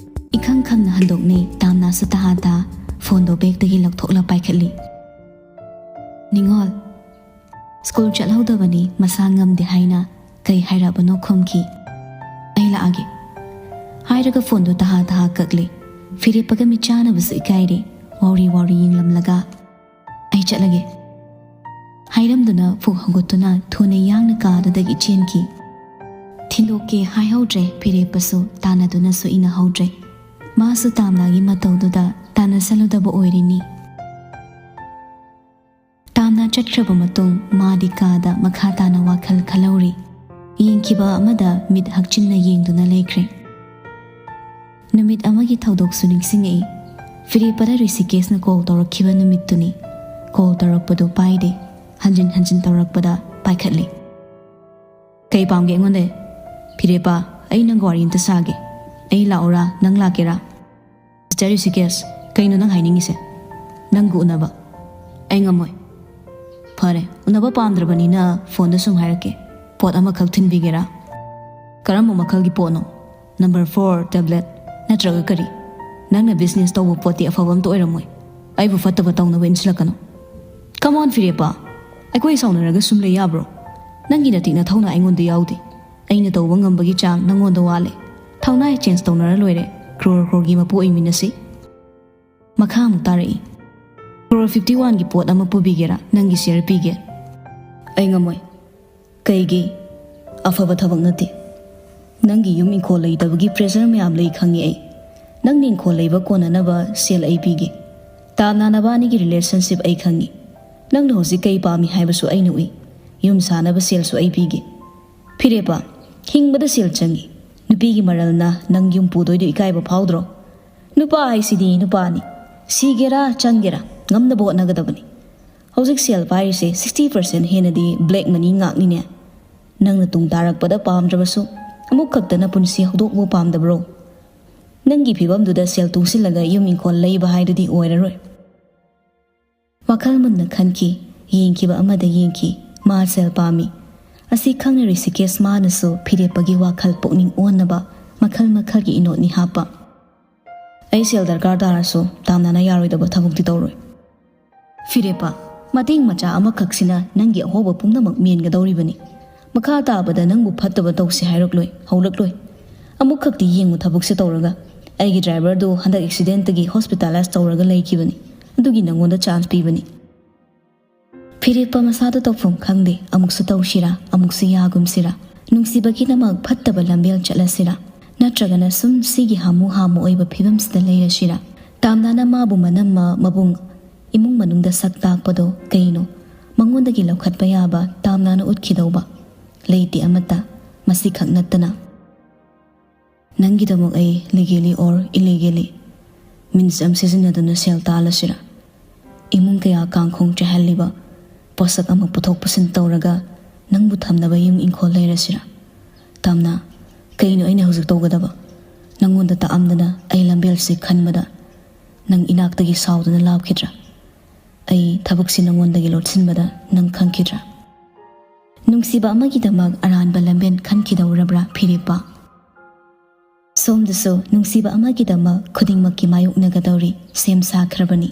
ꯏꯈꯪ ꯈꯪꯅ ꯍꯟꯗꯣꯛꯅꯩ, ꯇꯥꯝꯅꯥꯁꯨ ꯇꯍꯥ ꯇꯍꯥ ꯐꯣꯟꯗꯣ ꯕꯦꯛꯇꯒꯤ ꯂꯧꯊꯣꯛꯂ ꯄꯥꯏꯈꯠꯂꯤ꯫ "ꯅꯤꯉꯣꯜ, ꯁ꯭ꯀꯨꯜ ꯆꯠꯍꯧꯗꯕꯅꯤ, ꯃꯁꯥ ꯉꯝꯗꯦ" ꯍꯥꯏꯅ ꯀꯩ ꯍꯥꯏꯔꯕꯅꯣ ꯈꯨꯝꯈꯤ꯫ "ꯑꯩ ꯂꯥꯛꯑꯒꯦ" ꯍꯥꯏꯔꯒ ꯐꯣꯟꯗꯣ ꯇꯍꯥ ꯇꯍꯥ ꯀꯛꯂꯦ꯫ ꯐꯤꯔꯦꯞꯄꯒ ꯃꯤꯠꯆꯥꯅꯕꯁꯨ ꯏꯀꯥꯏꯔꯦ꯫ ꯋꯥꯎꯔꯤ ꯋꯥꯎꯔꯤ ꯌꯦꯡꯂꯝꯂꯒ, "ꯑꯩ ꯆꯠꯂꯒꯦ" ꯍꯥꯏꯔꯝꯗꯨꯅ ꯐꯨꯛ ꯍꯧꯒꯠꯇꯨꯅ ꯊꯨꯅ ꯌꯥꯡꯅ ꯀꯥꯗꯨꯗꯒꯤ ꯆꯦꯟꯈꯤ꯫ ꯊꯤꯟꯗꯣꯛꯀꯦ ꯍꯥꯏꯍꯧꯗ꯭ꯔꯦ, ꯐꯤꯔꯦꯞꯄꯁꯨ ꯇꯥꯟꯅꯗꯨꯅꯁꯨ ꯏꯟꯅꯍꯧꯗ꯭ꯔꯦ꯫ ꯃꯥꯁꯨ ꯇꯥꯝꯅꯥꯒꯤ ꯃꯇꯧꯗꯨꯗ ꯇꯥꯟꯅꯁꯜꯂꯨꯗꯕ ꯑꯣꯏꯔꯤꯅꯤ꯫ ꯇꯥꯝꯅꯥ ꯆꯠꯈ꯭ꯔꯕ ꯃꯇꯨꯡ ꯃꯥꯗꯤ ꯀꯥꯗ ꯃꯈꯥ ꯇꯥꯅ ꯋꯥꯈꯜ ꯈꯜꯍꯧꯔꯤ꯫ ꯌꯦꯡꯈꯤꯕ ꯑꯃꯗ ꯃꯤꯠ ꯍꯛꯆꯤꯟꯅ ꯌꯦꯡꯗꯨꯅ ꯂꯩꯈ꯭ꯔꯦ꯫ ꯅꯨꯃꯤꯠ ꯑꯃꯒꯤ ꯊꯧꯗꯣꯛꯁꯨ ꯅꯤꯡꯁꯤꯡꯉꯛꯏ꯫ ꯐꯤꯔꯦꯞꯄꯗ ꯔꯤꯁꯤꯀꯦꯁꯅ ꯀꯣꯜ ꯇꯧꯔꯛꯈꯤꯕ ꯅꯨꯃꯤꯠꯇꯨꯅꯤ꯫ ꯀꯣꯜ ꯇꯧꯔꯛꯄꯗꯨ ꯄꯥꯏꯗꯦ꯫ ꯍꯟꯖꯤꯟ ꯍꯟꯖꯤꯟ ꯇꯧꯔꯛꯄꯗ ꯄꯥꯏꯈꯠꯂꯤ꯫ "ꯀꯩ ꯄꯥꯝꯒꯦ ꯑꯩꯉꯣꯟꯗ?" "ꯐꯤꯔꯦꯞꯄ, ꯑꯩ ꯅꯪꯒ ꯋꯥꯔꯤ ꯑꯝꯇ ꯁꯥꯒꯦ꯫ ꯑꯩ ꯂꯥꯛꯎꯔꯥ, ꯅꯪ ꯂꯥꯛꯀꯦꯔꯥ?" "ꯃꯤꯁꯇꯔ ꯔꯤꯁꯤꯀꯦꯁ, ꯀꯩꯅꯣ ꯅꯪ ꯍꯥꯏꯅꯤꯡꯉꯤꯁꯦ? ꯅꯪꯒ ꯎꯅꯕ?" "ꯑꯩ ꯉꯝꯃꯣꯏ"꯫ "ꯐꯔꯦ, ꯎꯅꯕ ꯄꯥꯝꯗ꯭ꯔꯕꯅꯤꯅ ꯐꯣꯟꯗ ꯁꯨꯝ ꯍꯥꯏꯔꯛꯀꯦ꯫ ꯄꯣꯠ ꯑꯃꯈꯛ ꯊꯤꯟꯕꯤꯒꯦꯔꯥ?" "ꯀꯔꯝꯕ ꯃꯈꯜꯒꯤ ꯄꯣꯠꯅꯣ? ꯅꯝꯕꯔ ꯐꯣꯔ ꯇꯦꯕ꯭ꯂꯦꯠ ꯅꯠꯇ꯭ꯔꯒ ꯀꯔꯤ? ꯅꯪꯅ ꯕꯤꯖꯤꯅꯦꯁ ꯇꯧꯕ ꯄꯣꯠꯇꯤ ꯑꯐꯕ ꯑꯝꯇ ꯑꯣꯏꯔꯝꯃꯣꯏ꯫ ꯑꯩꯕꯨ ꯐꯠꯇꯕ ꯇꯧꯅꯕ ꯏꯟꯁꯤꯜꯂꯛꯀꯅꯨ꯫ Come on, ꯐꯤꯔꯦꯞꯄ, ꯑꯩꯈꯣꯏ ꯁꯥꯎꯅꯔꯒ ꯁꯨꯝ ꯂꯩ ꯌꯥꯕ꯭ꯔꯣ? ꯅꯪꯒꯤ ꯅꯇꯤꯛ ꯅꯊꯧꯅ ꯑꯩꯉꯣꯟꯗ ꯌꯥꯎꯗꯦ꯫ ꯑꯩꯅ ꯇꯧꯕ ꯉꯝꯕꯒꯤ ꯆꯥꯡ ꯅꯪꯉꯣꯟꯗ ꯋꯥꯠꯂꯦ꯫ ꯊꯧꯅꯥ ꯑꯦꯛꯆꯦꯟꯖ ꯇꯧꯅꯔ ꯂꯣꯏꯔꯦ꯫ ꯀ꯭ꯔꯣꯔ ꯀ꯭ꯔꯣꯔꯒꯤ ꯃꯄꯨ ꯑꯣꯏꯃꯤꯟꯅꯁꯤ"꯫ ꯃꯈꯥ ꯑꯃꯨꯛ ꯇꯥꯔꯛꯏ꯫ "ꯀ꯭ꯔꯣꯔ ꯐꯤꯐꯇꯤ ꯋꯥꯟꯒꯤ ꯄꯣꯠ ꯑꯃ ꯄꯨꯕꯤꯒꯦꯔꯥ? ꯅꯪꯒꯤ ꯁꯤꯌꯔ ꯄꯤꯒꯦ"꯫ "ꯑꯩ ꯉꯝꯃꯣꯏ"꯫ "ꯀꯩꯒꯤ? ꯑꯐꯕ ꯊꯕꯛ ꯅꯠꯇꯦ꯫ ꯅꯪꯒꯤ ꯌꯨꯝ ꯏꯪꯈꯣꯜ ꯂꯩꯇꯕꯒꯤ ꯄ꯭ꯔꯦꯁꯔ ꯃꯌꯥꯝ ꯂꯩ ꯈꯪꯉꯤ ꯑꯩ꯫ ꯅꯪꯅ ꯏꯪꯈꯣꯜ ꯂꯩꯕ ꯀꯣꯟꯅꯅꯕ ꯁꯦꯜ ꯑꯩ ꯄꯤꯒꯦ꯫ ꯇꯥꯝꯅꯥ ꯅꯕꯥꯅꯤꯒꯤ ꯔꯤꯂꯦꯁꯟꯁꯤꯞ ꯑꯩ ꯈꯪꯉꯤ꯫ ꯅꯪꯅ ꯍꯧꯖꯤꯛ ꯀꯩ ꯄꯥꯝꯃꯤ ꯍꯥꯏꯕꯁꯨ ꯑꯩꯅ ꯎꯏ꯫ ꯌꯨꯝ ꯁꯥꯅꯕ ꯁꯦꯜꯁꯨ ꯑꯩ ꯄꯤꯒꯦ"꯫ "ꯐꯤꯔꯦꯞꯄ, ꯍꯤꯡꯕꯗ ꯁꯦꯜ ꯆꯪꯏ꯫ ꯅꯨꯄꯤꯒꯤ ꯃꯔꯜꯅ ꯅꯪ ꯌꯨꯝ ꯄꯨꯗꯣꯏꯗꯨ ꯏꯀꯥꯏꯕ ꯐꯥꯎꯗ꯭ꯔꯣ? ꯅꯨꯄꯥ ꯍꯥꯏꯁꯤꯗꯤ ꯅꯨꯄꯥꯅꯤ꯫ ꯁꯤꯒꯦꯔꯥ ꯆꯪꯒꯦꯔꯥ ꯉꯝꯅꯕ ꯍꯣꯠꯅꯒꯗꯕꯅꯤ꯫ ꯍꯧꯖꯤꯛ ꯁꯦꯜ ꯄꯥꯏꯔꯤꯁꯦ sixty percent ꯍꯦꯟꯅꯗꯤ black money ꯉꯥꯛꯅꯤꯅꯦ꯫ ꯅꯪꯅ ꯇꯨꯡ ꯇꯥꯔꯛꯄꯗ ꯄꯥꯝꯗ꯭ꯔꯕꯁꯨ ꯑꯃꯨꯛ ꯈꯛꯇꯅ ꯄꯨꯟꯁꯤ ꯍꯧꯗꯣꯛꯄ ꯄꯥꯝꯗꯕ꯭ꯔꯣ? ꯅꯪꯒꯤ ꯐꯤꯕꯝꯗꯨꯗ ꯁꯦꯜ ꯇꯨꯡꯁꯤꯜꯂꯒ ꯌꯨꯝ ꯏꯪꯈꯣꯜ ꯂꯩꯕ ꯍꯥꯏꯗꯨꯗꯤ ꯑꯣꯏꯔꯔꯣꯏ꯫ ꯋꯥꯈꯜ ꯃꯨꯟꯅ ꯈꯟꯈꯤ꯫ ꯌꯦꯡꯈꯤꯕ ꯑꯃꯗ ꯌꯦꯡꯈꯤ꯫ ꯃꯥ ꯁꯦꯜ ꯄꯥꯝꯃꯤ꯫ ꯑꯁꯤ ꯈꯪꯅ ꯔꯤꯁꯤꯀꯦꯁ ꯃꯥꯅꯁꯨ ꯐꯤꯔꯦꯞꯄꯒꯤ ꯋꯥꯈꯜ ꯄꯨꯛꯅꯤꯡ ꯑꯣꯟꯅꯕ ꯃꯈꯜ ꯃꯈꯜꯒꯤ ꯏꯅꯣꯠꯅꯤ ꯍꯥꯞꯄ꯫ "ꯑꯩ ꯁꯦꯜ ꯗꯔꯀꯥꯔ ꯇꯥꯔꯁꯨ ꯇꯥꯝꯅꯥꯅ ꯌꯥꯔꯣꯏꯗꯕ ꯊꯕꯛꯇꯤ ꯇꯧꯔꯣꯏ꯫ ꯐꯤꯔꯦꯞꯄ, ꯃꯇꯦꯡ ꯃꯆꯥ ꯑꯃꯈꯛꯁꯤꯅ ꯅꯪꯒꯤ ꯑꯍꯣꯕ ꯄꯨꯝꯅꯃꯛ ꯃꯦꯟꯒꯗꯧꯔꯤꯕꯅꯤ꯫ ꯃꯈꯥ ꯇꯥꯕꯗ ꯅꯪꯕꯨ ꯐꯠꯇꯕ ꯇꯧꯁꯤ ꯍꯥꯏꯔꯛꯂꯣꯏ, ꯍꯧꯔꯛꯂꯣꯏ꯫ ꯑꯃꯨꯛꯈꯛꯇꯤ ꯌꯦꯡꯉꯨ ꯊꯕꯛꯁꯦ ꯇꯧꯔꯒ꯫ ꯑꯩꯒꯤ ꯗ꯭ꯔꯥꯏꯚꯔꯗꯨ ꯍꯟꯗꯛ ꯑꯦꯛꯁꯤꯗꯦꯟꯇꯒꯤ ꯍꯣꯁꯄꯤꯇꯥꯂꯥꯏꯁ ꯇꯧꯔꯒ ꯂꯩꯈꯤꯕꯅꯤ꯫ ꯑꯗꯨꯒꯤ ꯅꯪꯉꯣꯟꯗ ꯆꯥꯟꯁ ꯄꯤꯕꯅꯤ꯫" ꯐꯤꯔꯦꯞꯄ ꯃꯁꯥꯗ ꯇꯧꯐꯝ ꯈꯪꯗꯦ꯫ ꯑꯃꯨꯛꯁꯨ ꯇꯧꯁꯤꯔꯥ, ꯑꯃꯨꯛꯁꯨ ꯌꯥꯒꯨꯝꯁꯤꯔꯥ? ꯅꯨꯡꯁꯤꯕꯒꯤꯗꯃꯛ ꯐꯠꯇꯕ ꯂꯝꯕꯦꯜ ꯆꯠꯂꯁꯤꯔꯥ? ꯅꯠꯇ꯭ꯔꯒꯅ ꯁꯨꯝ ꯁꯤꯒꯤ ꯍꯥꯃꯨ ꯍꯥꯃꯨ ꯑꯣꯏꯕ ꯐꯤꯕꯝꯁꯤꯗ ꯂꯩꯔꯁꯤꯔꯥ? ꯇꯥꯝꯅꯥꯅ ꯃꯥꯕꯨ ꯃꯅꯝꯃ ꯃꯕꯨꯡ ꯏꯃꯨꯡ ꯃꯅꯨꯡꯗ ꯁꯛ ꯇꯥꯛꯄꯗꯣ ꯀꯩꯅꯣ? ꯃꯉꯣꯟꯗꯒꯤ ꯂꯧꯈꯠꯄ ꯌꯥꯕ ꯇꯥꯝꯅꯥꯅ ꯎꯠꯈꯤꯗꯧꯕ ꯂꯩꯇꯦ ꯑꯃꯠꯇ, ꯃꯁꯤꯈꯛ ꯅꯠꯇꯅ꯫ "ꯅꯪꯒꯤꯗꯃꯛ ꯑꯩ legally or illegally, means ꯑꯃ ꯁꯤꯖꯤꯟꯅꯗꯨꯅ ꯁꯦꯜ ꯇꯥꯜꯂꯁꯤꯔꯥ? ꯏꯃꯨꯡ ꯀꯌꯥ ꯀꯥꯡꯈꯣꯡ ꯆꯥꯏꯍꯜꯂꯤꯕ ꯄꯣꯠꯁꯛ ꯑꯃ ꯄꯨꯊꯣꯛ ꯄꯨꯁꯤꯟ ꯇꯧꯔꯒ ꯅꯪꯕꯨ ꯊꯝꯅꯕ ꯌꯨꯝ ꯏꯪꯈꯣꯜ ꯂꯩꯔꯁꯤꯔꯥ?" "ꯇꯥꯝꯅꯥ, ꯀꯩꯅꯣ ꯑꯩꯅ ꯍꯧꯖꯤꯛ ꯇꯧꯒꯗꯕ? ꯅꯪꯉꯣꯟꯗ ꯇꯥꯛꯑꯝꯗꯅ ꯑꯩ ꯂꯝꯕꯦꯜꯁꯤ ꯈꯟꯕꯗ ꯅꯪ ꯏꯅꯥꯛꯇꯒꯤ ꯁꯥꯎꯗꯨꯅ ꯂꯥꯞꯈꯤꯗ꯭ꯔꯥ? ꯑꯩ ꯊꯕꯛꯁꯤ ꯅꯪꯉꯣꯟꯗꯒꯤ ꯂꯣꯠꯁꯤꯟꯕꯗ ꯅꯪ ꯈꯪꯈꯤꯗ꯭ꯔꯥ?" ꯅꯨꯡꯁꯤꯕ ꯑꯃꯒꯤꯗꯃꯛ ꯑꯔꯥꯟꯕ ꯂꯝꯕꯦꯟ ꯈꯟꯈꯤꯗꯧꯔꯕ꯭ꯔꯥ ꯐꯤꯔꯦꯞꯄ? ꯁꯣꯝꯗꯁꯨ ꯅꯨꯡꯁꯤꯕ ꯑꯃꯒꯤꯗꯃꯛ ꯈꯨꯗꯤꯡꯃꯛꯀꯤ ꯃꯥꯌꯣꯛꯅꯒꯗꯧꯔꯤ ꯁꯦꯝ ꯁꯥꯈ꯭ꯔꯕꯅꯤ꯫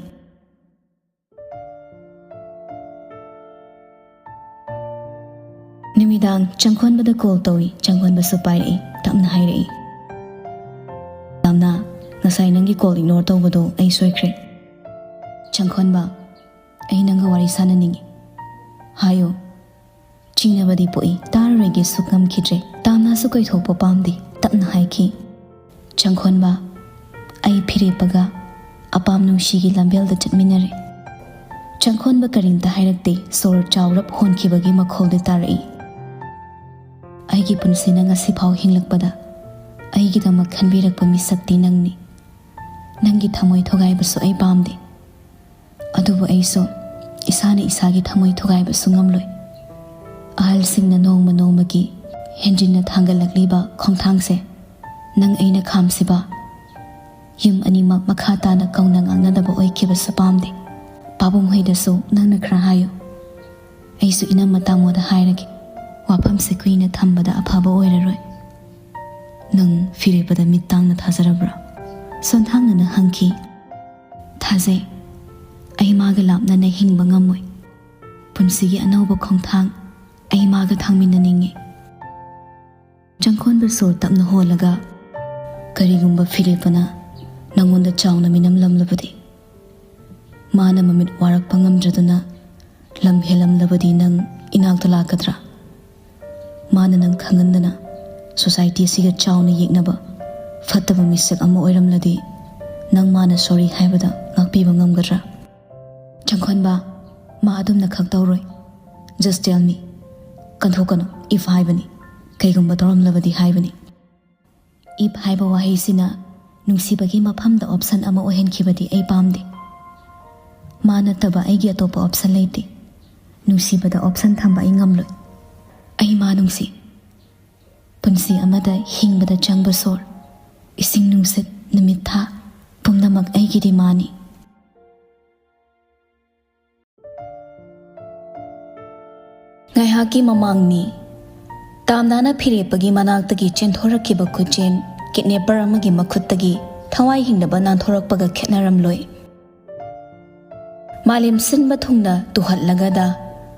ꯅꯨꯃꯤꯗꯥꯡ ꯆꯪꯈꯣꯟꯕꯗ ꯀꯣꯜ ꯇꯧꯏ꯫ ꯆꯪꯈꯣꯟꯕꯁꯨ ꯄꯥꯏꯔꯛꯏ꯫ ꯇꯞꯅ ꯍꯥꯏꯔꯛꯏ, "ꯇꯥꯝꯅꯥ, ꯉꯁꯥꯏ ꯅꯪꯒꯤ ꯀꯣꯜ ꯏꯒꯅꯣꯔ ꯇꯧꯕꯗꯣ ꯑꯩ ꯁꯣꯏꯈ꯭ꯔꯦ꯫" ꯆꯪꯈꯣꯟꯕ, "ꯑꯩ ꯅꯪꯒ ꯋꯥꯔꯤ ꯁꯥꯟꯅꯅꯤꯡꯉꯤ꯫" "ꯍꯥꯏꯌꯨ꯫" ꯆꯤꯡꯅꯕꯗꯤ ꯄꯣꯛꯏ, ꯇꯥꯔꯔꯣꯏꯒꯦꯁꯨ ꯉꯝꯈꯤꯗ꯭ꯔꯦ꯫ ꯇꯥꯝꯅꯥꯁꯨ ꯀꯣꯏꯊꯣꯛꯄ ꯄꯥꯝꯗꯦ, ꯇꯞꯅ ꯍꯥꯏꯈꯤ, "ꯆꯪꯈꯣꯟꯕ, ꯑꯩ ꯐꯤꯔꯦꯞꯄꯒ ꯑꯄꯥꯝ ꯅꯨꯡꯁꯤꯒꯤ ꯂꯝꯕꯦꯜꯗ ꯆꯠꯃꯤꯟꯅꯔꯦ꯫" ꯆꯪꯈꯣꯟꯕ ꯀꯔꯤꯝꯇ ꯍꯥꯏꯔꯛꯇꯦ, ꯁꯣꯔ ꯆꯥꯎꯔꯞ ꯍꯣꯟꯈꯤꯕꯒꯤ ꯃꯈꯣꯜꯗꯨ ꯇꯥꯔꯛꯏ꯫ ꯑꯩꯒꯤ ꯄꯨꯟꯁꯤꯅ ꯉꯁꯤꯐꯥꯎ ꯍꯤꯡꯂꯛꯄꯗ ꯑꯩꯒꯤꯗꯃꯛ ꯈꯟꯕꯤꯔꯛꯄ ꯃꯤꯁꯛꯇꯤ ꯅꯪꯅꯤ꯫ ꯅꯪꯒꯤ ꯊꯃꯣꯏ ꯊꯨꯒꯥꯏꯕꯁꯨ ꯑꯩ ꯄꯥꯝꯗꯦ꯫ ꯑꯗꯨꯕꯨ ꯑꯩꯁꯨ ꯏꯁꯥꯅ ꯏꯁꯥꯒꯤ ꯊꯃꯣꯏ ꯊꯨꯒꯥꯏꯕꯁꯨ ꯉꯝꯂꯣꯏ꯫ ꯑꯍꯜꯁꯤꯡꯅ ꯅꯣꯡꯃ ꯅꯣꯡꯃꯒꯤ ꯍꯦꯟꯖꯤꯟꯅ ꯊꯥꯡꯒꯠꯂꯛꯂꯤꯕ ꯈꯣꯡꯊꯥꯡꯁꯦ ꯅꯪ ꯑꯩꯅ ꯈꯥꯝꯁꯤꯕ ꯌꯨꯝ ꯑꯅꯤꯃꯛ ꯃꯈꯥ ꯇꯥꯅ ꯀꯧꯅ ꯉꯥꯡꯅꯗꯕ ꯑꯣꯏꯈꯤꯕꯁꯨ ꯄꯥꯝꯗꯦ꯫ ꯄꯥꯕꯨꯡ ꯍꯣꯏꯗꯁꯨ ꯅꯪꯅ ꯈꯔ ꯍꯥꯏꯌꯨ꯫ ꯑꯩꯁꯨ ꯏꯅꯝꯃ ꯇꯥꯃꯣꯗ ꯍꯥꯏꯔꯒꯦ꯫ ꯋꯥꯐꯝꯁꯦ ꯀꯨꯏꯅ ꯊꯝꯕꯗ ꯑꯐꯕ ꯑꯣꯏꯔꯔꯣꯏ꯫ ꯅꯪ ꯐꯤꯔꯦꯞꯄꯗ ꯃꯤꯠ ꯇꯥꯡꯅ ꯊꯥꯖꯔꯕ꯭ꯔꯥ? ꯁꯣꯟꯊꯥꯡꯅꯅ ꯍꯪꯈꯤ꯫ ꯊꯥꯖꯩ꯫ ꯑꯩ ꯃꯥꯒ ꯂꯥꯞꯅꯅ ꯍꯤꯡꯕ ꯉꯝꯃꯣꯏ꯫ ꯄꯨꯟꯁꯤꯒꯤ ꯑꯅꯧꯕ ꯈꯣꯡꯊꯥꯡ ꯑꯩ ꯃꯥꯒ ꯊꯥꯡꯃꯤꯟꯅꯅꯤꯡꯉꯤ꯫ ꯆꯪꯈꯣꯟꯕ ꯁꯣꯔ ꯇꯞꯅ ꯍꯣꯜꯂꯒ, ꯀꯔꯤꯒꯨꯝꯕ ꯐꯤꯔꯦꯞꯄꯅ ꯅꯪꯉꯣꯟꯗ ꯆꯥꯎꯅ ꯃꯤꯅꯝꯂꯝꯂꯕꯗꯤ, ꯃꯥꯅ ꯃꯃꯤꯠ ꯋꯥꯔꯛꯄ ꯉꯝꯗ꯭ꯔꯗꯨꯅ ꯂꯝ ꯍꯦꯜꯂꯝꯂꯕꯗꯤ ꯅꯪ ꯏꯅꯥꯛꯇ ꯂꯥꯛꯀꯗ꯭ꯔꯥ? ꯃꯥꯅ ꯅꯪ ꯈꯪꯍꯟꯗꯅ ꯁꯣꯁꯥꯏꯇꯤ ꯑꯁꯤꯒ ꯆꯥꯎꯅ ꯌꯦꯛꯅꯕ ꯐꯠꯇꯕ ꯃꯤꯁꯛ ꯑꯃ ꯑꯣꯏꯔꯝꯂꯗꯤ ꯅꯪ ꯃꯥꯅ ꯁꯣꯔꯤ ꯍꯥꯏꯕꯗ ꯉꯥꯛꯄꯤꯕ ꯉꯝꯒꯗ꯭ꯔꯥ? ꯆꯪꯈꯣꯟꯕ, ꯃꯥ ꯑꯗꯨꯝꯅ ꯈꯛ ꯇꯧꯔꯣꯏ꯫ Just tell me꯫ ꯀꯟꯊꯣꯛꯀꯅꯨ, if ꯍꯥꯏꯕꯅꯤ꯫ ꯀꯩꯒꯨꯝꯕ ꯇꯧꯔꯝꯂꯕꯗꯤ ꯍꯥꯏꯕꯅꯤ꯫ If ꯍꯥꯏꯕ ꯋꯥꯍꯩꯁꯤꯅ ꯅꯨꯡꯁꯤꯕꯒꯤ ꯃꯐꯝꯗ option ꯑꯃ ꯑꯣꯏꯍꯟꯈꯤꯕꯗꯤ ꯑꯩ ꯄꯥꯝꯗꯦ꯫ ꯃꯥ ꯅꯠꯇꯕ ꯑꯩꯒꯤ ꯑꯇꯣꯞꯄ option ꯂꯩꯇꯦ꯫ ꯅꯨꯡꯁꯤꯕꯗ option ꯊꯝꯕ ꯑꯩ ꯉꯝꯂꯣꯏ꯫ ꯑꯩ ꯃꯥ ꯅꯨꯡꯁꯤ꯫ ꯄꯨꯟꯁꯤ ꯑꯃꯗ ꯍꯤꯡꯕꯗ ꯆꯪꯕ ꯁꯣꯔ, ꯏꯁꯤꯡ ꯅꯨꯡꯁꯤꯠ, ꯅꯨꯃꯤꯠ ꯊꯥ, ꯄꯨꯝꯅꯃꯛ ꯑꯩꯒꯤꯗꯤ ꯃꯥꯅꯤ꯫ ꯉꯥꯏꯍꯥꯛꯀꯤ ꯃꯃꯥꯡꯅꯤ꯫ ꯇꯥꯝꯅꯥꯅ ꯐꯤꯔꯦꯞꯄꯒꯤ ꯃꯅꯥꯛꯇꯒꯤ ꯆꯦꯟꯊꯣꯔꯛꯈꯤꯕ ꯈꯨꯠꯆꯦꯟ kidnapper ꯑꯃꯒꯤ ꯃꯈꯨꯠꯇꯒꯤ ꯊꯋꯥꯏ ꯍꯤꯡꯅꯕ ꯅꯥꯟꯊꯣꯔꯛꯄꯒ ꯈꯦꯠꯅꯔꯝꯂꯣꯏ꯫ ꯃꯥꯂꯦꯝ ꯁꯤꯟꯕ ꯊꯨꯡꯅ ꯇꯨꯍꯠꯂꯒꯗ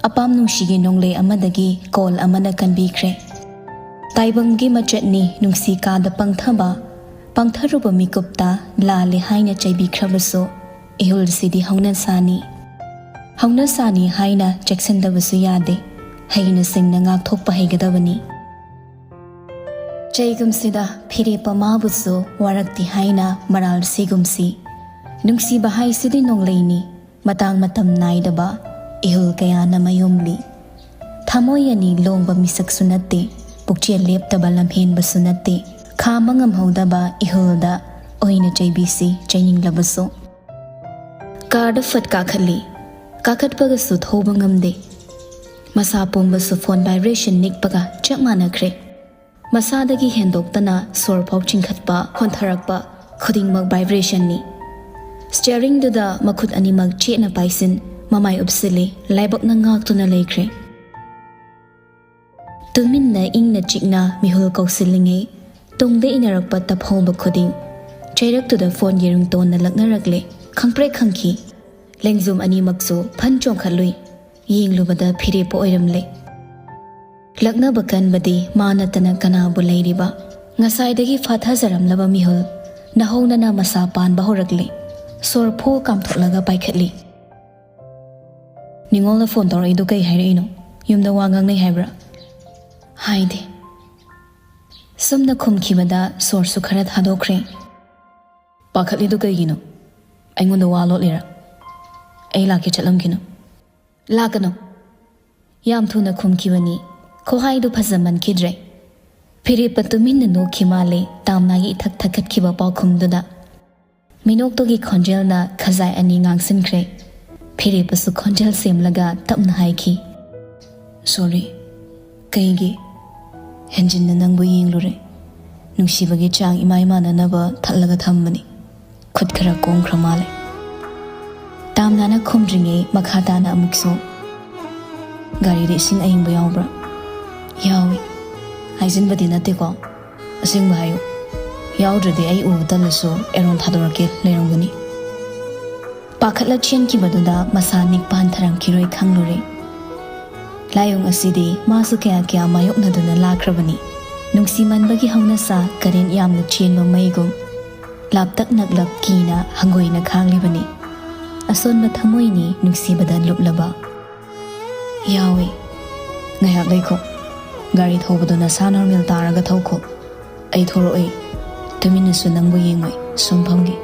ꯑꯄꯥꯝ ꯅꯨꯡꯁꯤꯒꯤ ꯅꯣꯡꯂꯩ ꯑꯃꯗꯒꯤ call ꯑꯃꯅ ꯀꯟꯕꯤꯈ꯭ꯔꯦ꯫ ꯇꯥꯏꯕꯪꯒꯤ ꯃꯆꯠꯅꯤ ꯅꯨꯡꯁꯤ ꯀꯥꯗ ꯄꯪꯊꯕ, ꯄꯪꯊꯔꯨꯕ ꯃꯤꯀꯨꯞꯇ ꯂꯥꯜꯂꯦ ꯍꯥꯏꯅ ꯆꯩꯕꯤꯈ꯭ꯔꯕꯁꯨ ꯏꯍꯨꯜꯁꯤꯗꯤ ꯍꯧꯅꯁꯥꯅꯤ꯫ ꯍꯧꯅꯁꯥꯅꯤ ꯍꯥꯏꯅ ꯆꯦꯛꯁꯤꯟꯗꯕꯁꯨ ꯌꯥꯗꯦ꯫ ꯍꯩꯅ ꯁꯤꯡꯅ ꯉꯥꯛꯊꯣꯛꯄ ꯍꯩꯒꯗꯕꯅꯤ꯫ ꯆꯩꯒꯨꯝꯁꯤꯗ ꯐꯤꯔꯦꯞꯄ ꯃꯥꯕꯨꯁꯨ ꯋꯥꯔꯛꯇꯦ ꯍꯥꯏꯅ ꯃꯔꯥꯜ ꯁꯤꯒꯨꯝꯁꯤ꯫ ꯅꯨꯡꯁꯤꯕ ꯍꯥꯏꯁꯤꯗꯤ ꯅꯣꯡꯂꯩꯅꯤ, ꯃꯇꯥꯡ ꯃꯇꯝ ꯅꯥꯏꯗꯕ ꯏꯍꯨꯜ ꯀꯌꯥꯅ ꯃꯌꯣꯝꯂꯤ꯫ ꯊꯃꯣꯏ ꯑꯅꯤ ꯂꯣꯡꯕ ꯃꯤꯁꯛꯁꯨ ꯅꯠꯇꯦ, ꯄꯨꯛꯆꯦꯜ ꯂꯦꯞꯇꯕ ꯂꯝꯍꯦꯟꯕꯁꯨ ꯅꯠꯇꯦ, ꯈꯥꯝꯕ ꯉꯝꯍꯧꯗꯕ ꯏꯍꯨꯜꯗ ꯑꯣꯏꯅ ꯆꯩꯕꯤꯁꯤ ꯆꯩꯅꯤꯡꯂꯕꯁꯨ꯫ ꯀꯥꯔꯗ ꯐꯠ ꯀꯥꯈꯠꯂꯤ꯫ ꯀꯥꯈꯠꯄꯒꯁꯨ ꯊꯧꯕ ꯉꯝꯗꯦ꯫ ꯃꯁꯥ ꯄꯨꯝꯕꯁꯨ ꯐꯣꯟ ꯚꯥꯏꯕ꯭ꯔꯦꯁꯟ ꯅꯤꯛꯄꯒ ꯆꯞ ꯃꯥꯟꯅꯈ꯭ꯔꯦ꯫ ꯃꯁꯥꯗꯒꯤ ꯍꯦꯟꯗꯣꯛꯇꯅ ꯁꯣꯔ ꯐꯥꯎ ꯆꯤꯡꯈꯠꯄ, ꯍꯣꯟꯊꯔꯛꯄ ꯈꯨꯗꯤꯡꯃꯛ ꯚꯥꯏꯕ꯭ꯔꯦꯁꯟꯅꯤ꯫ ꯁ꯭ꯇꯤꯌꯔꯤꯡꯗꯨꯗ ꯃꯈꯨꯠ ꯑꯅꯤꯃꯛ ꯆꯦꯠꯅ ꯄꯥꯏꯁꯤꯟ, ꯃꯃꯥꯏ ꯎꯞꯁꯤꯜꯂꯤ, ꯂꯥꯏꯕꯛꯅ ꯉꯥꯛꯇꯨꯅ ꯂꯩꯈ꯭ꯔꯦ꯫ ꯇꯨꯃꯤꯟꯅ ꯏꯪꯅ ꯆꯤꯛꯅ ꯃꯤꯍꯨꯜ ꯀꯧꯁꯤꯜꯂꯤꯉꯩ, ꯇꯨꯡꯗ ꯏꯟꯅꯔꯛꯄ ꯇꯞꯍꯧꯕ ꯈꯨꯗꯤꯡ ꯆꯩꯔꯛꯇꯨꯗ ꯐꯣꯟꯒꯤ ꯔꯤꯡꯇꯣꯟꯅ ꯂꯛꯅꯔꯛꯂꯦ꯫ ꯈꯪꯄ꯭ꯔꯦꯛ ꯈꯪꯈꯤ꯫ ꯂꯦꯡꯖꯨꯝ ꯑꯅꯤꯃꯛꯁꯨ ꯐꯟ ꯆꯣꯡꯈꯠꯂꯨꯏ꯫ ꯌꯦꯡꯂꯨꯕꯗ ꯐꯤꯔꯦꯞꯄ ꯑꯣꯏꯔꯝꯂꯦ꯫ ꯂꯛꯅꯕ ꯀꯟꯕꯗꯤ ꯃꯥ ꯅꯠꯇꯅ ꯀꯅꯥꯕꯨ ꯂꯩꯔꯤꯕ? ꯉꯁꯥꯏꯗꯒꯤ ꯐꯥꯊꯖꯔꯝꯂꯕ ꯃꯤꯍꯨꯜ ꯅꯍꯧꯅꯅ ꯃꯁꯥ ꯄꯥꯟꯕ ꯍꯧꯔꯛꯂꯦ꯫ ꯁꯣꯔ ꯐꯨ ꯀꯥꯝꯊꯣꯛꯂꯒ ꯄꯥꯏꯈꯠꯂꯤ꯫ "ꯅꯤꯉꯣꯜꯅ ꯐꯣꯟ ꯇꯧꯔꯛꯏꯗꯣ ꯀꯩ ꯍꯥꯏꯔꯛꯏꯅꯣ? ꯌꯨꯝꯗ ꯋꯥ ꯉꯥꯡꯅꯩ ꯍꯥꯏꯕ꯭ꯔꯥ?" "ꯍꯥꯏꯗꯦ꯫" ꯁꯨꯝꯅ ꯈꯨꯝꯈꯤꯕꯗ ꯁꯣꯔꯁꯨ ꯈꯔ ꯊꯥꯗꯣꯛꯈ꯭ꯔꯦ꯫ "ꯄꯥꯈꯠꯂꯤꯗꯣ ꯀꯩꯒꯤꯅꯣ? ꯑꯩꯉꯣꯟꯗ ꯋꯥ ꯂꯣꯠꯂꯤꯔꯥ? ꯑꯩ ꯂꯥꯛꯀꯦ, ꯆꯠꯂꯝꯈꯤꯅꯨ꯫" "ꯂꯥꯛꯀꯅꯨ꯫" ꯌꯥꯝ ꯊꯨꯅ ꯈꯨꯝꯈꯤꯕꯅꯤ꯫ ꯈꯨꯍꯥꯏꯗꯨ ꯐꯖꯃꯟꯈꯤꯗ꯭ꯔꯦ꯫ ꯐꯤꯔꯦꯞꯄ ꯇꯨꯃꯤꯟꯅ ꯅꯣꯛꯈꯤ ꯃꯥꯜꯂꯦ, ꯇꯥꯝꯅꯥꯒꯤ ꯏꯊꯛ ꯊꯛꯀꯠꯈꯤꯕ ꯄꯥꯎꯈꯨꯝꯗꯨꯗ꯫ ꯃꯤꯅꯣꯛꯇꯨꯒꯤ ꯈꯣꯟꯖꯦꯜꯅ ꯈꯖꯥꯏ ꯑꯅꯤ ꯉꯥꯡꯁꯤꯟꯈ꯭ꯔꯦ꯫ ꯐꯤꯔꯦꯞꯄꯁꯨ ꯈꯣꯟꯖꯦꯜ ꯁꯦꯝꯂꯒ ꯇꯞꯅ ꯍꯥꯏꯈꯤ, "ꯁꯣꯔꯤ꯫" "ꯀꯩꯒꯤ? ꯍꯦꯟꯖꯤꯟꯅ ꯅꯪꯕꯨ ꯌꯦꯡꯂꯨꯔꯦ꯫ ꯅꯨꯡꯁꯤꯕꯒꯤ ꯆꯥꯡ ꯏꯃꯥꯏ ꯃꯥꯟꯅꯅꯕ ꯊꯠꯂꯒ ꯊꯝꯕꯅꯤ꯫" ꯈꯨꯠ ꯈꯔ ꯀꯣꯝꯈ꯭ꯔ ꯃꯥꯜꯂꯦ꯫ ꯇꯥꯝꯅꯥꯅ ꯈꯨꯝꯗ꯭ꯔꯤꯉꯩ ꯃꯈꯥ ꯇꯥꯅ ꯑꯃꯨꯛꯁꯨ, "ꯒꯥꯔꯤꯗ ꯏꯁꯤꯡ ꯑꯏꯪꯕ ꯌꯥꯎꯕ꯭ꯔꯥ?" "ꯌꯥꯎꯏ꯫" "ꯍꯥꯏꯖꯤꯟꯕꯗꯤ ꯅꯠꯇꯦꯀꯣ? ꯑꯁꯦꯡꯕ ꯍꯥꯏꯌꯨ꯫ ꯌꯥꯎꯗ꯭ꯔꯗꯤ ꯑꯩ ꯎꯕ ꯇꯜꯂꯁꯨ ꯑꯦꯔꯣꯟ ꯊꯥꯗꯣꯔꯛꯀꯦ ꯂꯩꯔꯝꯒꯅꯤ꯫" ꯄꯥꯈꯠꯂ ꯆꯦꯟꯈꯤꯕꯗꯨꯗ ꯃꯁꯥ ꯅꯤꯛꯄ ꯍꯟꯊꯔꯝꯈꯤꯔꯣꯏ ꯈꯪꯂꯨꯔꯦ꯫ ꯂꯥꯏꯑꯣꯡ ꯑꯁꯤꯗꯤ ꯃꯥꯁꯨ ꯀꯌꯥ ꯀꯌꯥ ꯃꯥꯌꯣꯛꯅꯗꯨꯅ ꯂꯥꯛꯈ꯭ꯔꯕꯅꯤ꯫ ꯅꯨꯡꯁꯤꯃꯟꯕꯒꯤ ꯍꯧꯅꯁꯥ ꯀꯔꯦꯟ ꯌꯥꯝꯅ ꯆꯦꯟꯕ ꯃꯩꯒꯨꯝ ꯂꯥꯞꯇꯛ ꯅꯛꯂꯞ ꯀꯤꯅ ꯍꯪꯒꯣꯏꯅ ꯈꯥꯡꯂꯤꯕꯅꯤ꯫ ꯑꯁꯣꯟꯕ ꯊꯃꯣꯏꯅꯤ ꯅꯨꯡꯁꯤꯕꯗ ꯂꯨꯞꯂꯕ꯫ "ꯌꯥꯎꯏ꯫ ꯉꯥꯏꯍꯥꯛ ꯂꯩꯈꯣ꯫ ꯒꯥꯔꯤ ꯊꯧꯕꯗꯣ ꯅꯁꯥ ꯅꯣꯔꯃꯦꯜ ꯇꯥꯔꯒ ꯊꯧꯈꯣ꯫ ꯑꯩ ꯊꯣꯔꯛꯑꯣꯏ꯫ ꯇꯨꯃꯤꯟꯅꯁꯨ ꯅꯪꯕꯨ ꯌꯦꯡꯉꯣꯏ꯫ ꯁꯨꯝ ꯐꯝꯒꯦ꯫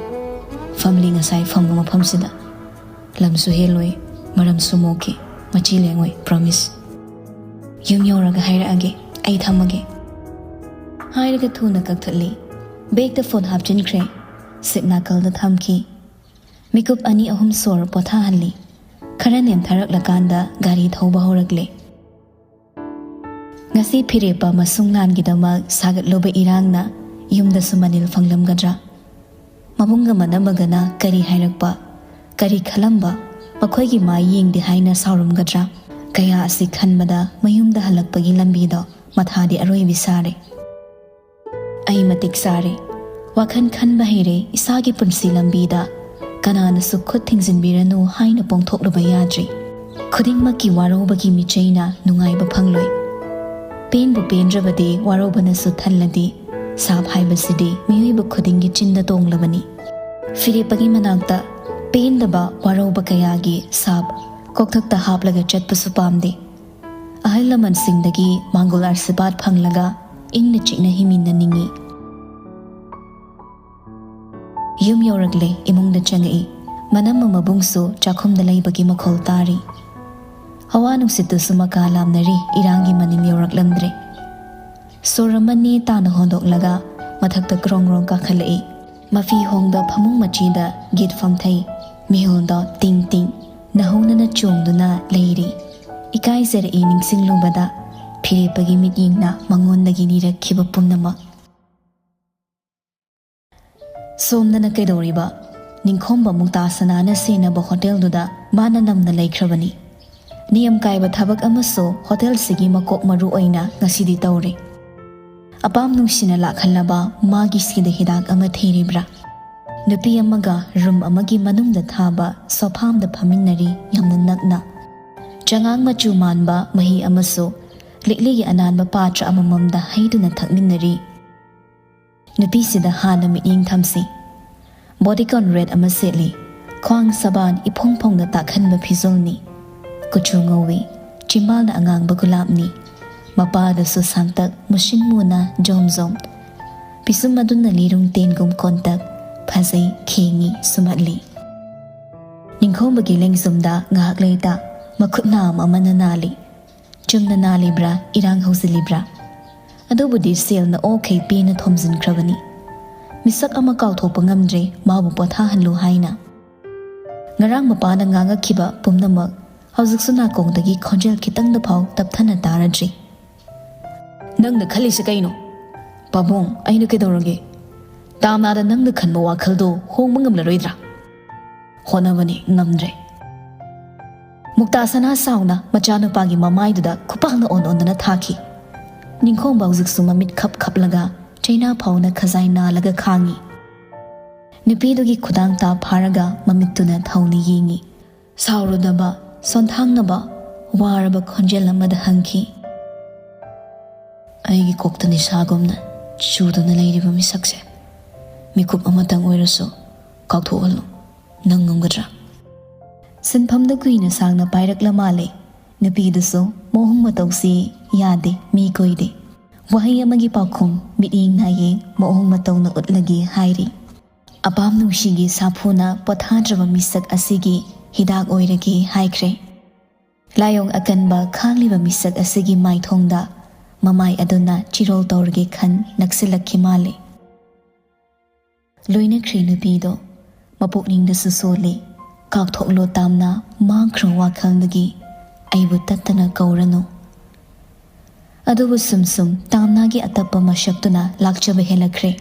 ꯐꯝꯂꯤ ꯉꯁꯥꯏ ꯐꯝꯕ ꯃꯐꯝꯁꯤꯗ꯫ ꯂꯝꯁꯨ ꯍꯦꯜꯂꯣꯏ, ꯃꯔꯝꯁꯨ ꯃꯣꯛꯈꯤ, ꯃꯆꯤ ꯂꯦꯡꯉꯣꯏ, ꯄ꯭ꯔꯣꯃꯤꯁ꯫ ꯌꯨꯝ ꯌꯧꯔꯒ ꯍꯥꯏꯔꯛꯑꯒꯦ꯫ ꯑꯩ ꯊꯝꯃꯒꯦ꯫ ꯍꯥꯏꯔꯒ ꯊꯨꯅ ꯀꯛꯊꯠꯂꯤ꯫ ꯕꯦꯒꯇ ꯐꯣꯟ ꯍꯥꯞꯆꯤꯟꯈ꯭ꯔꯦ꯫ ꯁꯤꯠ ꯅꯥꯀꯜꯗ ꯊꯝꯈꯤ꯫ ꯃꯤꯀꯨꯞ ꯑꯅꯤ ꯑꯍꯨꯝ ꯁꯣꯔ ꯄꯣꯊꯥꯍꯜꯂꯤ꯫ ꯈꯔ ꯅꯦꯝꯊꯔꯛꯂꯀꯥꯟꯗ ꯒꯥꯔꯤ ꯊꯧꯕ ꯍꯧꯔꯛꯂꯦ꯫ ꯉꯁꯤ ꯐꯤꯔꯦꯞꯄ ꯑꯃꯁꯨꯡ ꯂꯥꯟꯒꯤꯗꯃꯛ ꯁꯥꯒꯠꯂꯨꯕ ꯏꯔꯥꯡꯅ ꯌꯨꯝꯗꯁꯨ ꯃꯅꯤꯜ ꯐꯪꯂꯝꯒꯗ꯭ꯔꯥ? ꯃꯕꯨꯡꯒ ꯃꯅꯝꯃꯒꯅ ꯀꯔꯤ ꯍꯥꯏꯔꯛꯄ, ꯀꯔꯤ ꯈꯜꯂꯝꯕ, ꯃꯈꯣꯏꯒꯤ ꯃꯥꯏ ꯌꯦꯡꯗꯦ ꯍꯥꯏꯅ ꯁꯥꯎꯔꯝꯒꯗ꯭ꯔꯥ? ꯀꯌꯥ ꯑꯁꯤ ꯈꯟꯕꯗ ꯃꯌꯨꯝꯗ ꯍꯜꯂꯛꯄꯒꯤ ꯂꯝꯕꯤꯗꯣ ꯃꯊꯥꯗꯤ ꯑꯔꯣꯏꯕꯤ ꯁꯥꯔꯦ꯫ ꯑꯩ ꯃꯇꯤꯛ ꯆꯥꯔꯦ꯫ ꯋꯥꯈꯜ ꯈꯟꯕ ꯍꯩꯔꯦ꯫ ꯏꯁꯥꯒꯤ ꯄꯨꯟꯁꯤ ꯂꯝꯕꯤꯗ ꯀꯅꯥꯅꯁꯨ ꯈꯨꯠ ꯊꯤꯡꯖꯤꯟꯕꯤꯔꯅꯨ ꯍꯥꯏꯅ ꯄꯣꯡꯊꯣꯛꯂꯨꯕ ꯌꯥꯗ꯭ꯔꯤ꯫ ꯈꯨꯗꯤꯡꯃꯛꯀꯤ ꯋꯥꯔꯧꯕꯒꯤ ꯃꯤꯆꯩꯅ ꯅꯨꯡꯉꯥꯏꯕ ꯐꯪꯂꯣꯏ꯫ ꯄꯦꯟꯕꯨ ꯄꯦꯟꯗ꯭ꯔꯕꯗꯤ ꯋꯥꯔꯧꯕꯅꯁꯨ ꯊꯜꯂꯗꯤ, ꯁꯥꯞ ꯍꯥꯏꯕꯁꯤꯗꯤ ꯃꯤꯑꯣꯏꯕ ꯈꯨꯗꯤꯡꯒꯤ ꯆꯤꯟꯗ ꯇꯣꯡꯂꯕꯅꯤ꯫ ꯐꯤꯔꯦꯞꯄꯒꯤ ꯃꯅꯥꯛꯇ ꯄꯦꯟꯗꯕ ꯋꯥꯔꯧꯕ ꯀꯌꯥꯒꯤ ꯁꯥꯞ ꯀꯣꯛꯊꯛꯇ ꯍꯥꯞꯂꯒ ꯆꯠꯄꯁꯨ ꯄꯥꯝꯗꯦ꯫ ꯑꯍꯜ ꯂꯃꯟꯁꯤꯡꯗꯒꯤ ꯃꯥꯡꯒꯣꯜ ꯑꯥꯔꯁꯤꯕꯥꯗ ꯐꯪꯂꯒ ꯏꯪꯅ ꯆꯤꯛꯅ ꯍꯤꯡꯃꯤꯟꯅꯅꯤꯡꯏ꯫ ꯌꯨꯝ ꯌꯧꯔꯛꯂꯦ, ꯏꯃꯨꯡꯗ ꯆꯪꯉꯛꯏ꯫ ꯃꯅꯝꯃ ꯃꯕꯨꯡꯁꯨ ꯆꯥꯛꯈꯨꯝꯗ ꯂꯩꯕꯒꯤ ꯃꯈꯣꯜ ꯇꯥꯔꯤ꯫ ꯍꯋꯥ ꯅꯨꯡꯁꯤꯠꯇꯨꯁꯨ ꯃꯀꯥ ꯂꯥꯝꯅꯔꯤ, ꯏꯔꯥꯡꯒꯤ ꯃꯅꯤꯜ ꯌꯧꯔꯛꯂꯝꯗ꯭ꯔꯦ꯫ ꯁꯣꯔ ꯑꯃ ꯅꯦ ꯇꯥꯅ ꯍꯣꯟꯗꯣꯛꯂꯒ ꯃꯊꯛꯇ ꯀ꯭ꯔꯣꯡ ꯀ꯭ꯔꯣꯡ ꯀꯥꯈꯠꯂꯛꯏ꯫ ꯃꯐꯤ ꯍꯣꯡꯗ ꯐꯃꯨꯡ ꯃꯆꯤꯗ ꯒꯤꯠ ꯐꯝꯊꯩ꯫ ꯃꯤꯍꯨꯜꯗꯣ ꯇꯤꯡ ꯇꯤꯡ ꯅꯧꯍꯧꯅꯅ ꯆꯣꯡꯗꯨꯅ ꯂꯩꯔꯤ꯫ ꯏꯀꯥꯏꯖꯔꯛꯏ ꯅꯤꯡꯁꯤꯡꯂꯨꯕꯗ ꯐꯤꯔꯦꯞꯄꯒꯤ ꯃꯤꯠꯌꯦꯡꯅ ꯃꯉꯣꯟꯗꯒꯤ ꯅꯤꯔꯛꯈꯤꯕ ꯄꯨꯝꯅꯃꯛ꯫ "ꯁꯣꯝꯗꯅ ꯀꯩꯗꯧꯔꯤꯕ?" ꯅꯤꯡꯈꯣꯝꯕ ꯃꯨꯛꯇꯥ ꯁꯅꯥꯅ ꯁꯦꯟꯅꯕ ꯍꯣꯇꯦꯜꯗꯨꯗ ꯃꯥꯅ ꯅꯝꯅ ꯂꯩꯈ꯭ꯔꯕꯅꯤ꯫ ꯅꯤꯌꯝ ꯀꯥꯏꯕ ꯊꯕꯛ ꯑꯃꯁꯨ ꯍꯣꯇꯦꯜꯁꯤꯒꯤ ꯃꯀꯣꯛ ꯃꯔꯨ ꯑꯣꯏꯅ ꯉꯁꯤꯗꯤ ꯇꯧꯔꯤ꯫ ꯑꯄꯥꯝ ꯅꯨꯡꯁꯤꯅ ꯂꯥꯛꯍꯜꯂꯕ ꯃꯥꯒꯤ ꯁꯤꯗ ꯍꯤꯗꯥꯛ ꯑꯃ ꯊꯤꯔꯤꯕ꯭ꯔꯥ? ꯅꯨꯄꯤ ꯑꯃꯒ ꯔꯨꯝ ꯑꯃꯒꯤ ꯃꯅꯨꯡꯗ ꯊꯥꯕ ꯁꯣꯐꯥ ꯑꯃꯗ ꯐꯝꯃꯤꯟꯅꯔꯤ, ꯌꯥꯝꯅ ꯅꯛꯅ꯫ ꯆꯉꯥꯡ ꯃꯆꯨ ꯃꯥꯟꯕ ꯃꯍꯤ ꯑꯃꯁꯨ ꯂꯤꯛꯂꯤꯒꯤ ꯑꯅꯥꯟꯕ ꯄꯥꯇ꯭ꯔ ꯑꯃꯃꯝꯗ ꯍꯩꯗꯨꯅ ꯊꯛꯃꯤꯟꯅꯔꯤ꯫ ꯅꯨꯄꯤꯁꯤꯗ ꯍꯥꯟꯅ ꯃꯤꯠꯌꯦꯡ ꯊꯝꯁꯤ꯫ ꯕꯣꯗꯤꯀꯣꯟ ꯔꯦꯗ ꯑꯃ ꯁꯦꯠꯂꯤ꯫ ꯈ꯭ꯋꯥꯡ ꯁꯕꯥꯟ ꯏꯐꯣꯡ ꯐꯣꯡꯅ ꯇꯥꯛꯍꯟꯕ ꯐꯤꯖꯣꯜꯅꯤ꯫ ꯀꯨꯆꯨ ꯉꯧꯏ꯫ ꯆꯤꯝꯕꯥꯜꯅ ꯑꯉꯥꯡꯕ ꯒꯨꯂꯥꯞꯅꯤ꯫ ꯃꯄꯥꯗꯁꯨ ꯁꯥꯡꯇꯛ, ꯃꯨꯁꯤꯟ ꯃꯨꯅ ꯖꯣꯝ ꯖꯣꯝ꯫ ꯄꯤꯁꯨꯝ ꯑꯗꯨꯅ ꯂꯤꯔꯨꯡ ꯇꯦꯟꯒꯨꯝ ꯀꯣꯟꯇꯛ꯫ ꯐꯖꯩ, ꯈꯦꯡꯉꯤ, ꯁꯨꯝꯍꯠꯂꯤ꯫ ꯅꯤꯡꯈꯣꯝꯕꯒꯤ ꯂꯦꯡꯖꯨꯝꯗ ꯉꯥꯏꯍꯥꯛ ꯂꯩꯇ ꯃꯈꯨꯠ ꯅꯥꯝ ꯑꯃꯅ ꯅꯥꯜꯂꯤ꯫ ꯆꯨꯝꯅ ꯅꯥꯜꯂꯤꯕ꯭ꯔꯥ, ꯏꯔꯥꯡ ꯍꯧꯖꯤꯜꯂꯤꯕ꯭ꯔꯥ? ꯑꯗꯨꯕꯨꯗꯤ ꯁꯦꯜꯅ ꯑꯣꯈꯩ ꯄꯦꯟꯅ ꯊꯣꯝꯖꯤꯟꯈ꯭ꯔꯕꯅꯤ꯫ ꯃꯤꯁꯛ ꯑꯃ ꯀꯥꯎꯊꯣꯛꯄ ꯉꯝꯗ꯭ꯔꯦ, ꯃꯥꯕꯨ ꯄꯣꯊꯥꯍꯜꯂꯨ ꯍꯥꯏꯅ꯫ ꯉꯔꯥꯡ ꯃꯄꯥꯅ ꯉꯥꯡꯉꯛꯈꯤꯕ ꯄꯨꯝꯅꯃꯛ ꯍꯧꯖꯤꯛꯁꯨ ꯅꯥꯀꯣꯡꯗꯒꯤ ꯈꯣꯟꯖꯦꯜ ꯈꯤꯇꯪꯗ ꯐꯥꯎ ꯇꯞꯊꯅ ꯇꯥꯔꯗ꯭ꯔꯤ꯫ "ꯅꯪꯅ ꯈꯜꯂꯤꯁꯦ ꯀꯩꯅꯣ?" "ꯄꯥꯕꯨꯡ, ꯑꯩꯅ ꯀꯩꯗꯧꯔꯒꯦ? ꯇꯥꯝꯅꯥꯗ ꯅꯪꯅ ꯈꯟꯕ ꯋꯥꯈꯜꯗꯣ ꯍꯣꯡꯕ ꯉꯝꯂꯔꯣꯏꯗ꯭ꯔꯥ?" "ꯍꯣꯠꯅꯕꯅꯤ, ꯉꯝꯗ꯭ꯔꯦ꯫" ꯃꯨꯛꯇꯥ ꯁꯅꯥ ꯁꯥꯎꯅ ꯃꯆꯥꯅꯨꯄꯥꯒꯤ ꯃꯃꯥꯏꯗꯨꯗ ꯈꯨꯄꯥꯛꯅ ꯑꯣꯟ ꯑꯣꯟꯗꯨꯅ ꯊꯥꯈꯤ꯫ ꯅꯤꯡꯈꯣꯝꯕ ꯍꯧꯖꯤꯛꯁꯨ ꯃꯃꯤꯠ ꯈꯞ ꯈꯞꯂꯒ ꯆꯩꯅꯥ ꯐꯥꯎꯅ ꯈꯖꯥꯏ ꯅꯥꯜꯂꯒ ꯈꯥꯡꯉꯤ꯫ ꯅꯨꯄꯤꯗꯨꯒꯤ ꯈꯨꯗꯥꯡ ꯇꯥ ꯐꯥꯔꯒ ꯃꯃꯤꯠꯇꯨꯅ ꯊꯧꯅ ꯌꯦꯡꯉꯤ꯫ ꯁꯥꯎꯔꯨꯗꯕ, ꯁꯣꯟꯊꯥꯡꯅꯕ, ꯋꯥꯔꯕ ꯈꯣꯟꯖꯦꯜ ꯑꯃꯗ ꯍꯪꯈꯤ꯫ "ꯑꯩꯒꯤ ꯀꯣꯛꯇ ꯅꯤꯁꯥꯒꯨꯝꯅ ꯆꯨꯗꯨꯅ ꯂꯩꯔꯤꯕ ꯃꯤꯁꯛꯁꯦ ꯃꯤꯀꯨꯞ ꯑꯃꯇꯪ ꯑꯣꯏꯔꯁꯨ ꯀꯥꯎꯊꯣꯛꯍꯜꯂꯨ꯫ ꯅꯪ ꯉꯝꯒꯗ꯭ꯔꯥ?" ꯁꯤꯟꯐꯝꯗ ꯀꯨꯏꯅ ꯁꯥꯡꯅ ꯄꯥꯏꯔꯛꯂ ꯃꯥꯜꯂꯦ꯫ ꯅꯨꯄꯤꯗꯨꯁꯨ ꯃꯑꯣꯡ ꯃꯇꯧꯁꯤ ꯌꯥꯗꯦ, ꯃꯤ ꯀꯣꯏꯗꯦ꯫ ꯋꯥꯍꯩ ꯑꯃꯒꯤ ꯄꯥꯎꯈꯨꯝ ꯃꯤꯠꯌꯦꯡ ꯅꯥꯌꯦꯡ ꯃꯑꯣꯡ ꯃꯇꯧꯅ ꯎꯠꯂꯒꯦ ꯍꯥꯏꯔꯤ꯫ ꯑꯄꯥꯝ ꯅꯨꯡꯁꯤꯒꯤ ꯁꯥꯐꯨꯅ ꯄꯣꯊꯥꯗ꯭ꯔꯕ ꯃꯤꯁꯛ ꯑꯁꯤꯒꯤ ꯍꯤꯗꯥꯛ ꯑꯣꯏꯔꯒꯦ ꯍꯥꯏꯈ꯭ꯔꯦ꯫ ꯂꯥꯏꯑꯣꯡ ꯑꯀꯟꯕ ꯈꯥꯡꯂꯤꯕ ꯃꯤꯁꯛ ꯑꯁꯤꯒꯤ ꯃꯥꯏꯊꯣꯡꯗ ꯃꯃꯥꯏ ꯑꯗꯨꯅ ꯆꯤꯔꯣꯜ ꯇꯧꯔꯒꯦ ꯈꯟ ꯅꯛꯁꯤꯜꯂꯛꯈꯤ ꯃꯥꯜꯂꯦ꯫ ꯂꯣꯏꯅꯈ꯭ꯔꯦ ꯅꯨꯄꯤꯗꯣ꯫ ꯃꯄꯨꯛꯅꯤꯡꯗꯁꯨ ꯁꯣꯜꯂꯤ꯫ "ꯀꯥꯎꯊꯣꯛꯂꯣ ꯇꯥꯝꯅ, ꯃꯥꯡꯈ꯭ꯔꯣ ꯋꯥꯈꯜꯗꯒꯤ꯫ ꯑꯩꯕꯨ ꯇꯠꯇꯅ ꯀꯧꯔꯅꯨ꯫" ꯑꯗꯨꯕꯨ ꯁꯨꯝ ꯁꯨꯝ ꯇꯥꯝꯅꯥꯒꯤ ꯑꯇꯞꯄ ꯃꯁꯛꯇꯨꯅ ꯂꯥꯛꯆꯕ ꯍꯦꯜꯂꯛꯈ꯭ꯔꯦ꯫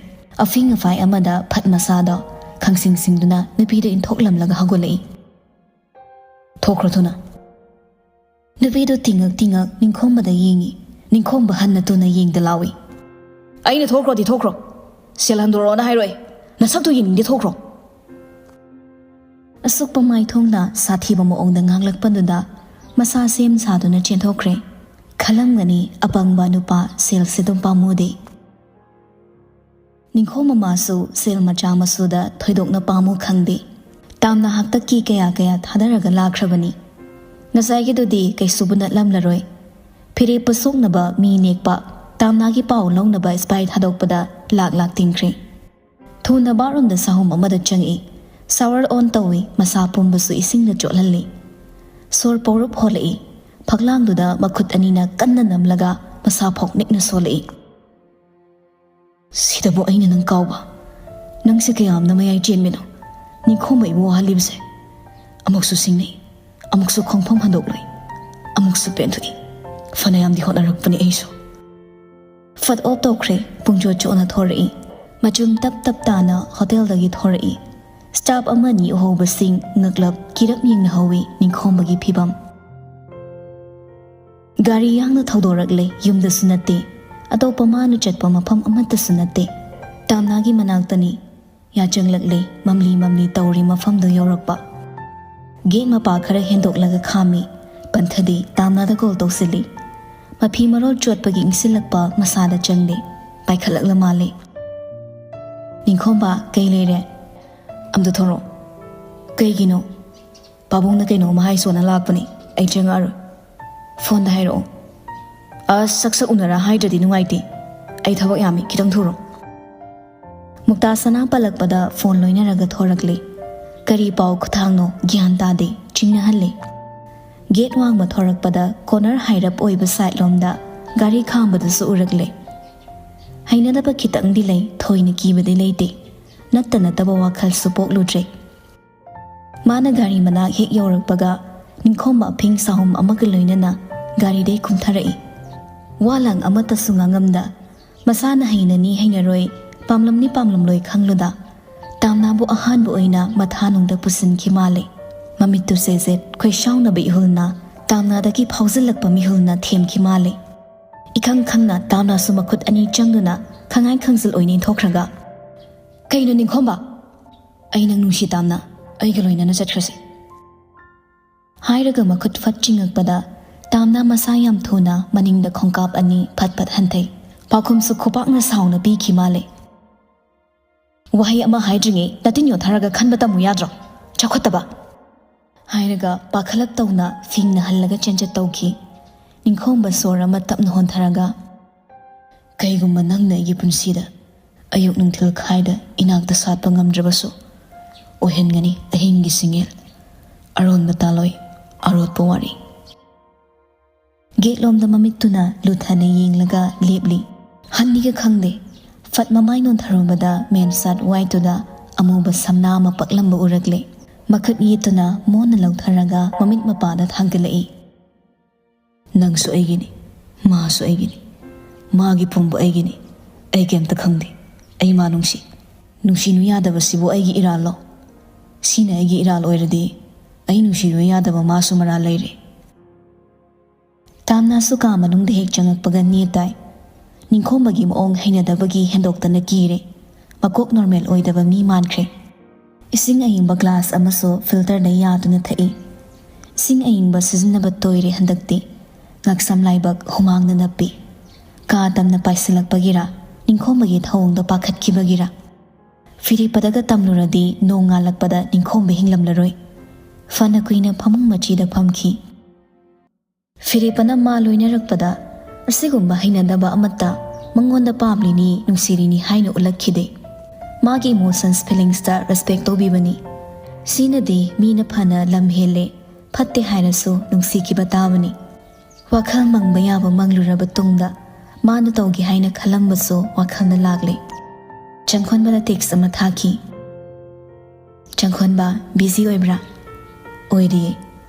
ꯑꯐꯤꯡ ꯑꯐꯥꯏ ꯑꯃꯗ ꯐꯠ ꯃꯁꯥꯗꯣ ꯈꯪꯁꯤꯡ ꯁꯤꯡꯗꯨꯅ ꯅꯨꯄꯤꯗꯨ ꯏꯟꯊꯣꯛꯂꯝꯂꯒ ꯍꯧꯒꯠꯂꯛꯏ꯫ "ꯊꯣꯛꯈ꯭ꯔꯣ ꯊꯨꯅ꯫" ꯅꯨꯄꯤꯗꯨ ꯇꯤꯡꯉꯛ ꯇꯤꯡꯉꯛ ꯅꯤꯡꯈꯣꯝꯕꯗ ꯌꯦꯡꯉꯤ꯫ ꯅꯤꯡꯈꯣꯝꯕ ꯍꯟꯅ ꯇꯨꯅ ꯌꯦꯡꯗ ꯂꯥꯎꯏ꯫ "ꯑꯩꯅ ꯊꯣꯛꯈ꯭ꯔꯣꯗꯤ ꯊꯣꯛꯈ꯭ꯔꯣ꯫ ꯁꯦꯜ ꯍꯟꯗꯣꯔꯛꯑꯣꯅ ꯍꯥꯏꯔꯣꯏ꯫ ꯅꯁꯛꯇꯨ ꯌꯦꯡꯅꯤꯡꯗꯦ, ꯊꯣꯛꯈ꯭ꯔꯣ꯫" ꯑꯁꯨꯛꯄ ꯃꯥꯏꯊꯣꯡꯗ ꯁꯥꯊꯤꯕ ꯃꯑꯣꯡꯗ ꯉꯥꯡꯂꯛꯄꯗꯨꯗ ꯃꯁꯥ ꯁꯦꯝ ꯁꯥꯗꯨꯅ ꯆꯦꯟꯊꯣꯛꯈ꯭ꯔꯦ꯫ ꯈꯜꯂꯝꯒꯅꯤ, ꯑꯄꯪꯕ ꯅꯨꯄꯥ ꯁꯦꯜꯁꯦ ꯑꯗꯨꯝ ꯄꯥꯝꯃꯨꯗꯦ꯫ ꯅꯤꯡꯈꯣꯝ ꯃꯃꯥꯁꯨ ꯁꯦꯜ ꯃꯆꯥ ꯃꯁꯨꯗ ꯊꯣꯏꯗꯣꯛꯅ ꯄꯥꯝꯃꯨ ꯈꯪꯗꯦ꯫ ꯇꯥꯝꯅ ꯍꯥꯛꯇꯛꯀꯤ ꯀꯌꯥ ꯀꯌꯥ ꯊꯥꯗꯔꯒ ꯂꯥꯛꯈ꯭ꯔꯕꯅꯤ꯫ ꯉꯁꯥꯏꯒꯤꯗꯨꯗꯤ ꯀꯩꯁꯨꯕꯨ ꯅꯠꯂꯝꯂꯔꯣꯏ꯫ ꯐꯤꯔꯦꯞꯄ ꯁꯣꯛꯅꯕ ꯃꯤ ꯅꯦꯛꯄ, ꯇꯥꯝꯅꯥꯒꯤ ꯄꯥꯎ ꯂꯧꯅꯕ ꯁ꯭ꯄꯥꯏ ꯊꯥꯗꯣꯛꯄꯗ ꯂꯥꯛ ꯂꯥꯛ ꯇꯤꯡꯈ꯭ꯔꯦ꯫ ꯊꯨꯅ ꯕꯥꯠꯔꯨꯝꯗ ꯁꯥꯍꯨꯝ ꯑꯃꯗ ꯆꯪꯉꯛꯏ꯫ ꯁꯥꯋꯔ ꯑꯣꯟ ꯇꯧꯏ, ꯃꯁꯥ ꯄꯨꯝꯕꯁꯨ ꯏꯁꯤꯡꯅ ꯆꯣꯠꯍꯜꯂꯤ꯫ ꯁꯣꯔ ꯄꯧꯔꯞ ꯍꯣꯜꯂꯛꯏ꯫ ꯐꯛꯂꯥꯡꯗꯨꯗ ꯃꯈꯨꯠ ꯑꯅꯤꯅ ꯀꯟꯅ ꯅꯝꯂꯒ ꯃꯁꯥ ꯐꯥꯎ ꯅꯤꯛꯅ ꯁꯣꯜꯂꯛꯏ꯫ "ꯁꯤꯗꯕꯨ ꯑꯩꯅ ꯅꯪ ꯀꯥꯎꯕ? ꯅꯪꯁꯦ ꯀꯌꯥꯝꯅ ꯃꯌꯥꯏ ꯆꯦꯟꯕꯤꯅꯣ?" ꯅꯤꯡꯈꯣꯝꯕ ꯏꯕꯨ ꯋꯥꯍꯜꯂꯤꯕꯁꯦ꯫ ꯑꯃꯨꯛꯁꯨ ꯁꯤꯡꯅꯩ, ꯑꯃꯨꯛꯁꯨ ꯈꯣꯡꯐꯝ ꯍꯟꯗꯣꯛꯂꯣꯏ, ꯑꯃꯨꯛꯁꯨ ꯄꯦꯟꯊꯣꯛꯏ꯫ ꯐꯅꯌꯥꯝꯗꯤ ꯍꯣꯠꯅꯔꯛꯄꯅꯤ ꯑꯩꯁꯨ꯫ ꯐꯠ ꯑꯣꯞ ꯇꯧꯈ꯭ꯔꯦ꯫ ꯄꯨꯡꯆꯣꯠ ꯆꯣꯠꯅ ꯊꯣꯔꯛꯏ꯫ ꯃꯆꯨꯝ ꯇꯞ ꯇꯞ ꯇꯥꯅ ꯍꯣꯇꯦꯜꯗꯒꯤ ꯊꯣꯔꯛꯏ꯫ ꯁ꯭ꯇꯥꯐ ꯑꯃꯅꯤ ꯎꯍꯧꯕꯁꯤꯡ ꯉꯛꯂꯞ ꯀꯤꯔꯞ ꯌꯦꯡꯅꯍꯧꯏ ꯅꯤꯡꯈꯣꯝꯕꯒꯤ ꯐꯤꯕꯝ꯫ ꯒꯥꯔꯤ ꯌꯥꯡꯅ ꯊꯧꯗꯣꯔꯛꯂꯦ꯫ ꯌꯨꯝꯗꯁꯨ ꯅꯠꯇꯦ, ꯑꯇꯣꯞꯄ ꯃꯥꯅ ꯆꯠꯄ ꯃꯐꯝ ꯑꯃꯠꯇꯁꯨ ꯅꯠꯇꯦ꯫ ꯇꯥꯝꯅꯥꯒꯤ ꯃꯅꯥꯛꯇꯅꯤ꯫ ꯌꯥꯆꯪꯂꯛꯂꯦ꯫ ꯃꯝꯂꯤ ꯃꯝꯂꯤ ꯇꯧꯔꯤ ꯃꯐꯝꯗꯨ ꯌꯧꯔꯛꯄ꯫ ꯒꯦꯠ ꯃꯄꯥ ꯈꯔ ꯍꯦꯟꯗꯣꯛꯂꯒ ꯈꯥꯝꯃꯤ꯫ ꯄꯟꯊꯗꯤ ꯇꯥꯝꯅꯥꯗ ꯀꯣꯜ ꯇꯧꯁꯤꯜꯂꯤ꯫ ꯃꯐꯤ ꯃꯔꯣꯜ ꯆꯣꯠꯄꯒꯤ ꯏꯪꯁꯤꯜꯂꯛꯄ ꯃꯁꯥꯗ ꯆꯪꯂꯦ꯫ ꯄꯥꯏꯈꯠꯂꯛꯂ ꯃꯥꯜꯂꯦ꯫ "ꯅꯤꯡꯈꯣꯝꯕ, ꯀꯩ ꯂꯩꯔꯦ? ꯑꯝꯇ ꯊꯣꯔꯛꯑꯣ꯫" "ꯀꯩꯒꯤꯅꯣ?" "ꯄꯥꯕꯨꯡꯅ ꯀꯩꯅꯣꯝꯃ ꯍꯥꯏꯁꯣꯅ ꯂꯥꯛꯄꯅꯤ꯫ ꯑꯩ ꯆꯪꯉꯛꯑꯔꯣꯏ꯫ ꯐꯣꯟꯗ ꯍꯥꯏꯔꯛꯑꯣ꯫" "ꯑꯁ, ꯁꯛ ꯁꯛ ꯎꯅꯔ ꯍꯥꯏꯗ꯭ꯔꯗꯤ ꯅꯨꯡꯉꯥꯏꯇꯦ꯫ ꯑꯩ ꯊꯕꯛ ꯌꯥꯝꯃꯤ, ꯈꯤꯇꯪ ꯊꯨꯔꯣ꯫" ꯃꯨꯛꯇꯥ ꯁꯅꯥ ꯄꯜꯂꯛꯄꯗ ꯐꯣꯟ ꯂꯣꯏꯅꯔꯒ ꯊꯣꯔꯛꯂꯤ꯫ ꯀꯔꯤ ꯄꯥꯎ ꯈꯨꯊꯥꯡꯅꯣ ꯒ꯭ꯌꯥꯟ ꯇꯥꯗꯦ, ꯆꯤꯡꯅꯍꯜꯂꯤ꯫ ꯒꯦꯠ ꯋꯥꯡꯃ ꯊꯣꯔꯛꯄꯗ ꯀꯣꯅꯔ ꯍꯥꯏꯔꯞ ꯑꯣꯏꯕ ꯁꯥꯏꯠ ꯂꯣꯝꯗ ꯒꯥꯔꯤ ꯈꯥꯝꯕꯗꯨꯁꯨ ꯎꯔꯛꯂꯦ꯫ ꯍꯩꯅꯗꯕ ꯈꯤꯇꯪꯗꯤ ꯂꯩ, ꯊꯣꯏꯅ ꯀꯤꯕꯗꯤ ꯂꯩꯇꯦ꯫ ꯅꯠꯇ ꯅꯠꯇꯕ ꯋꯥꯈꯜꯁꯨ ꯄꯣꯛꯂꯨꯗ꯭ꯔꯦ꯫ ꯃꯥꯅ ꯒꯥꯔꯤ ꯃꯅꯥꯛ ꯍꯦꯛ ꯌꯧꯔꯛꯄꯒ ꯅꯤꯡꯈꯣꯝꯕ ꯑꯐꯤꯡ ꯁꯥꯍꯨꯝ ꯑꯃꯒ ꯂꯣꯏꯅꯅ ꯒꯥꯔꯤꯗꯩ ꯀꯨꯝꯊꯔꯛꯏ꯫ ꯋꯥ ꯂꯥꯡ ꯑꯃꯠꯇꯁꯨ ꯉꯥꯡꯉꯝꯗ ꯃꯁꯥꯅ ꯍꯩꯅꯅꯤ ꯍꯩꯅꯔꯣꯏ, ꯄꯥꯝꯂꯝꯅꯤ ꯄꯥꯝꯂꯝꯂꯣꯏ ꯈꯪꯂꯨꯗ ꯇꯥꯝꯅꯥꯕꯨ ꯑꯍꯥꯟꯕ ꯑꯣꯏꯅ ꯃꯊꯥꯅꯨꯡꯗ ꯄꯨꯁꯤꯟꯈꯤ ꯃꯥꯜꯂꯦ꯫ ꯃꯃꯤꯠꯇꯨ ꯆꯦꯖꯦꯠ ꯈꯣꯏꯁꯥꯎꯅꯕ ꯏꯍꯨꯜꯅ ꯇꯥꯝꯅꯥꯗꯒꯤ ꯐꯥꯎꯖꯤꯜꯂꯛꯄ ꯃꯤꯍꯨꯜꯅ ꯊꯦꯝꯈꯤ ꯃꯥꯜꯂꯦ꯫ ꯏꯈꯪ ꯈꯪꯅ ꯇꯥꯝꯅꯥꯁꯨ ꯃꯈꯨꯠ ꯑꯅꯤ ꯆꯪꯗꯨꯅ ꯈꯉꯥꯏ ꯈꯪꯖꯤꯜ ꯑꯣꯏꯅ ꯏꯟꯊꯣꯛꯈ꯭ꯔꯒ, "ꯀꯩꯅꯣ ꯅꯤꯡꯈꯣꯝꯕ? ꯑꯩ ꯅꯪ ꯅꯨꯡꯁꯤ ꯇꯥꯝꯅꯥ, ꯑꯩꯒ ꯂꯣꯏꯅꯅ ꯆꯠꯈ꯭ꯔꯁꯤ꯫" ꯍꯥꯏꯔꯒ ꯃꯈꯨꯠ ꯐꯠ ꯆꯤꯡꯉꯛꯄꯗ ꯇꯥꯝꯅꯥ ꯃꯁꯥ ꯌꯥꯝ ꯊꯨꯅ ꯃꯅꯤꯡꯗ ꯈꯣꯡꯀꯥꯞ ꯑꯅꯤ ꯐꯠ ꯐꯠ ꯍꯟꯊꯩ꯫ ꯄꯥꯎꯈꯨꯝꯁꯨ ꯈꯨꯄꯥꯛꯅ ꯁꯥꯎꯅ ꯄꯤꯈꯤ ꯃꯥꯜꯂꯦ꯫ ꯋꯥꯍꯩ ꯑꯃ ꯍꯥꯏꯗ꯭ꯔꯤꯉꯩ ꯅꯇꯤꯟ ꯌꯣꯠꯊꯔꯒ ꯈꯟꯕ ꯇꯝꯃꯨ ꯌꯥꯗ꯭ꯔꯣ? ꯆꯥꯎꯈꯠꯇꯕ! ꯍꯥꯏꯔꯒ ꯄꯥꯈꯠꯂꯞ ꯇꯧꯅ ꯐꯤꯡꯅ ꯍꯜꯂꯒ ꯆꯦꯟꯆꯠ ꯇꯧꯈꯤ꯫ ꯅꯤꯡꯈꯣꯝꯕ ꯁꯣꯔ ꯑꯃ ꯇꯞꯅ ꯍꯣꯟꯊꯔꯒ, "ꯀꯩꯒꯨꯝꯕ ꯅꯪꯅ ꯑꯩꯒꯤ ꯄꯨꯟꯁꯤꯗ ꯑꯌꯨꯛ ꯅꯨꯡꯊꯤꯜ ꯈꯥꯏꯗ ꯏꯅꯥꯛꯇ ꯁꯥꯠꯄ ꯉꯝꯗ꯭ꯔꯕꯁꯨ, ꯑꯣꯏꯍꯟꯒꯅꯤ ꯑꯍꯤꯡꯒꯤ ꯁꯤꯡꯉꯦꯜ, ꯑꯔꯣꯟꯕ ꯇꯥꯂꯣꯏ, ꯑꯔꯣꯠꯄ ꯋꯥꯔꯤ꯫" ꯒꯦꯠꯂꯣꯝꯗ ꯃꯃꯤꯠꯇꯨꯅ ꯂꯨꯊꯅ ꯌꯦꯡꯂꯒ ꯂꯦꯞꯂꯤ꯫ ꯍꯟꯅꯤꯒ ꯈꯪꯗꯦ꯫ ꯐꯠ ꯃꯃꯥꯏ ꯅꯣꯟꯊꯔꯨꯕꯗ ꯃꯦꯟꯁꯥꯠ ꯋꯥꯏꯠꯇꯨꯗ ꯑꯃꯨꯕ ꯁꯝꯅꯥ ꯑꯃ ꯄꯛꯂꯝꯕ ꯎꯔꯛꯂꯦ꯫ ꯃꯈꯨꯠ ꯌꯦꯠꯇꯨꯅ ꯃꯣꯟꯅ ꯂꯧꯊꯔꯒ ꯃꯃꯤꯠ ꯃꯄꯥꯗ ꯊꯥꯡꯒꯠꯂꯛꯏ꯫ "ꯅꯪꯁꯨ ꯑꯩꯒꯤꯅꯤ, ꯃꯥꯁꯨ ꯑꯩꯒꯤꯅꯤ, ꯃꯥꯒꯤ ꯄꯨꯝꯕ ꯑꯩꯒꯤꯅꯤ꯫ ꯑꯩ ꯀꯩꯝꯇ ꯈꯪꯗꯦ꯫ ꯑꯩ ꯃꯥ ꯅꯨꯡꯁꯤ꯫ ꯅꯨꯡꯁꯤꯅꯨ ꯌꯥꯗꯕꯁꯤꯕꯨ ꯑꯩꯒꯤ ꯏꯔꯥꯜꯂꯣ? ꯁꯤꯅ ꯑꯩꯒꯤ ꯏꯔꯥꯜ ꯑꯣꯏꯔꯗꯤ ꯑꯩ ꯅꯨꯡꯁꯤꯅꯨ ꯌꯥꯗꯕ ꯃꯥꯁꯨ ꯃꯔꯥꯜ ꯂꯩꯔꯦ꯫" ꯇꯥꯝꯅꯥꯁꯨ ꯀꯥ ꯃꯅꯨꯡꯗ ꯍꯦꯛ ꯆꯪꯉꯛꯄꯒ ꯅꯦ ꯇꯥꯏ꯫ ꯅꯤꯡꯈꯣꯝꯕꯒꯤ ꯃꯑꯣꯡ ꯍꯩꯅꯗꯕꯒꯤ ꯍꯦꯟꯗꯣꯛꯇꯅ ꯀꯤꯔꯦ꯫ ꯃꯀꯣꯛ ꯅꯣꯔꯃꯦꯜ ꯑꯣꯏꯗꯕ ꯃꯤ ꯃꯥꯟꯈ꯭ꯔꯦ꯫ ꯏꯁꯤꯡ ꯑꯏꯪꯕ ꯒ꯭ꯂꯥꯁ ꯑꯃꯁꯨ ꯐꯤꯜꯇꯔꯗ ꯌꯥꯗꯨꯅ ꯊꯛꯏ꯫ ꯏꯁꯤꯡ ꯑꯏꯪꯕ ꯁꯤꯖꯤꯟꯅꯕ ꯇꯣꯏꯔꯦ ꯍꯟꯗꯛꯇꯤ꯫ ꯉꯛꯁꯝ ꯂꯥꯏꯕꯛ ꯍꯨꯃꯥꯡꯅ ꯅꯞꯄꯤ꯫ ꯀꯥ ꯇꯝꯅ ꯄꯥꯏꯁꯤꯜꯂꯛꯄꯒꯤꯔ ꯅꯤꯡꯈꯣꯝꯕꯒꯤ ꯊꯧꯑꯣꯡꯗꯣ ꯄꯥꯈꯠꯈꯤꯕꯒꯤꯔ? ꯐꯤꯔꯦꯞꯄꯗꯒ ꯇꯝꯂꯨꯔꯗꯤ ꯅꯣꯡ ꯉꯥꯜꯂꯛꯄꯗ ꯅꯤꯡꯈꯣꯝꯕ ꯍꯤꯡꯂꯝꯂꯔꯣꯏ꯫ ꯐꯅ ꯀꯨꯏꯅ ꯐꯃꯨꯡ ꯃꯆꯤꯗ ꯐꯝꯈꯤ꯫ ꯐꯤꯔꯦꯞꯄꯅ ꯃꯥ ꯂꯣꯏꯅꯔꯛꯄꯗ ꯑꯁꯤꯒꯨꯝꯕ ꯍꯩꯅꯗꯕ ꯑꯃꯠꯇ ꯃꯉꯣꯟꯗ ꯄꯥꯝꯂꯤꯅꯤ, ꯅꯨꯡꯁꯤꯔꯤꯅꯤ ꯍꯥꯏꯅ ꯎꯠꯂꯛꯈꯤꯗꯦ꯫ ꯃꯥꯒꯤ ꯏꯃꯣꯁꯟꯁ, ꯐꯤꯂꯤꯡꯁꯇ ꯔꯦꯁꯄꯦꯛ ꯇꯧꯕꯤꯕꯅꯤ꯫ ꯁꯤꯅꯗꯤ ꯃꯤꯅ ꯐꯅ ꯂꯝ ꯍꯦꯜꯂꯦ, ꯐꯠꯇꯦ ꯍꯥꯏꯔꯁꯨ ꯅꯨꯡꯁꯤꯈꯤꯕ ꯇꯥꯕꯅꯤ꯫ ꯋꯥꯈꯜ ꯃꯪꯕ ꯌꯥꯕ ꯃꯪꯂꯨꯔꯕ ꯇꯨꯡꯗ ꯃꯥꯅ ꯇꯧꯒꯦ ꯍꯥꯏꯅ ꯈꯜꯂꯝꯕꯁꯨ ꯋꯥꯈꯜꯗ ꯂꯥꯛꯂꯦ꯫ ꯆꯪꯈꯣꯟꯕꯗ ꯇꯦꯛꯁ ꯑꯃ ꯊꯥꯈꯤ꯫ "ꯆꯪꯈꯣꯟꯕ, ꯕꯤꯖꯤ ꯑꯣꯏꯕ꯭ꯔꯥ?" "ꯑꯣꯏꯔꯤꯌꯦ꯫"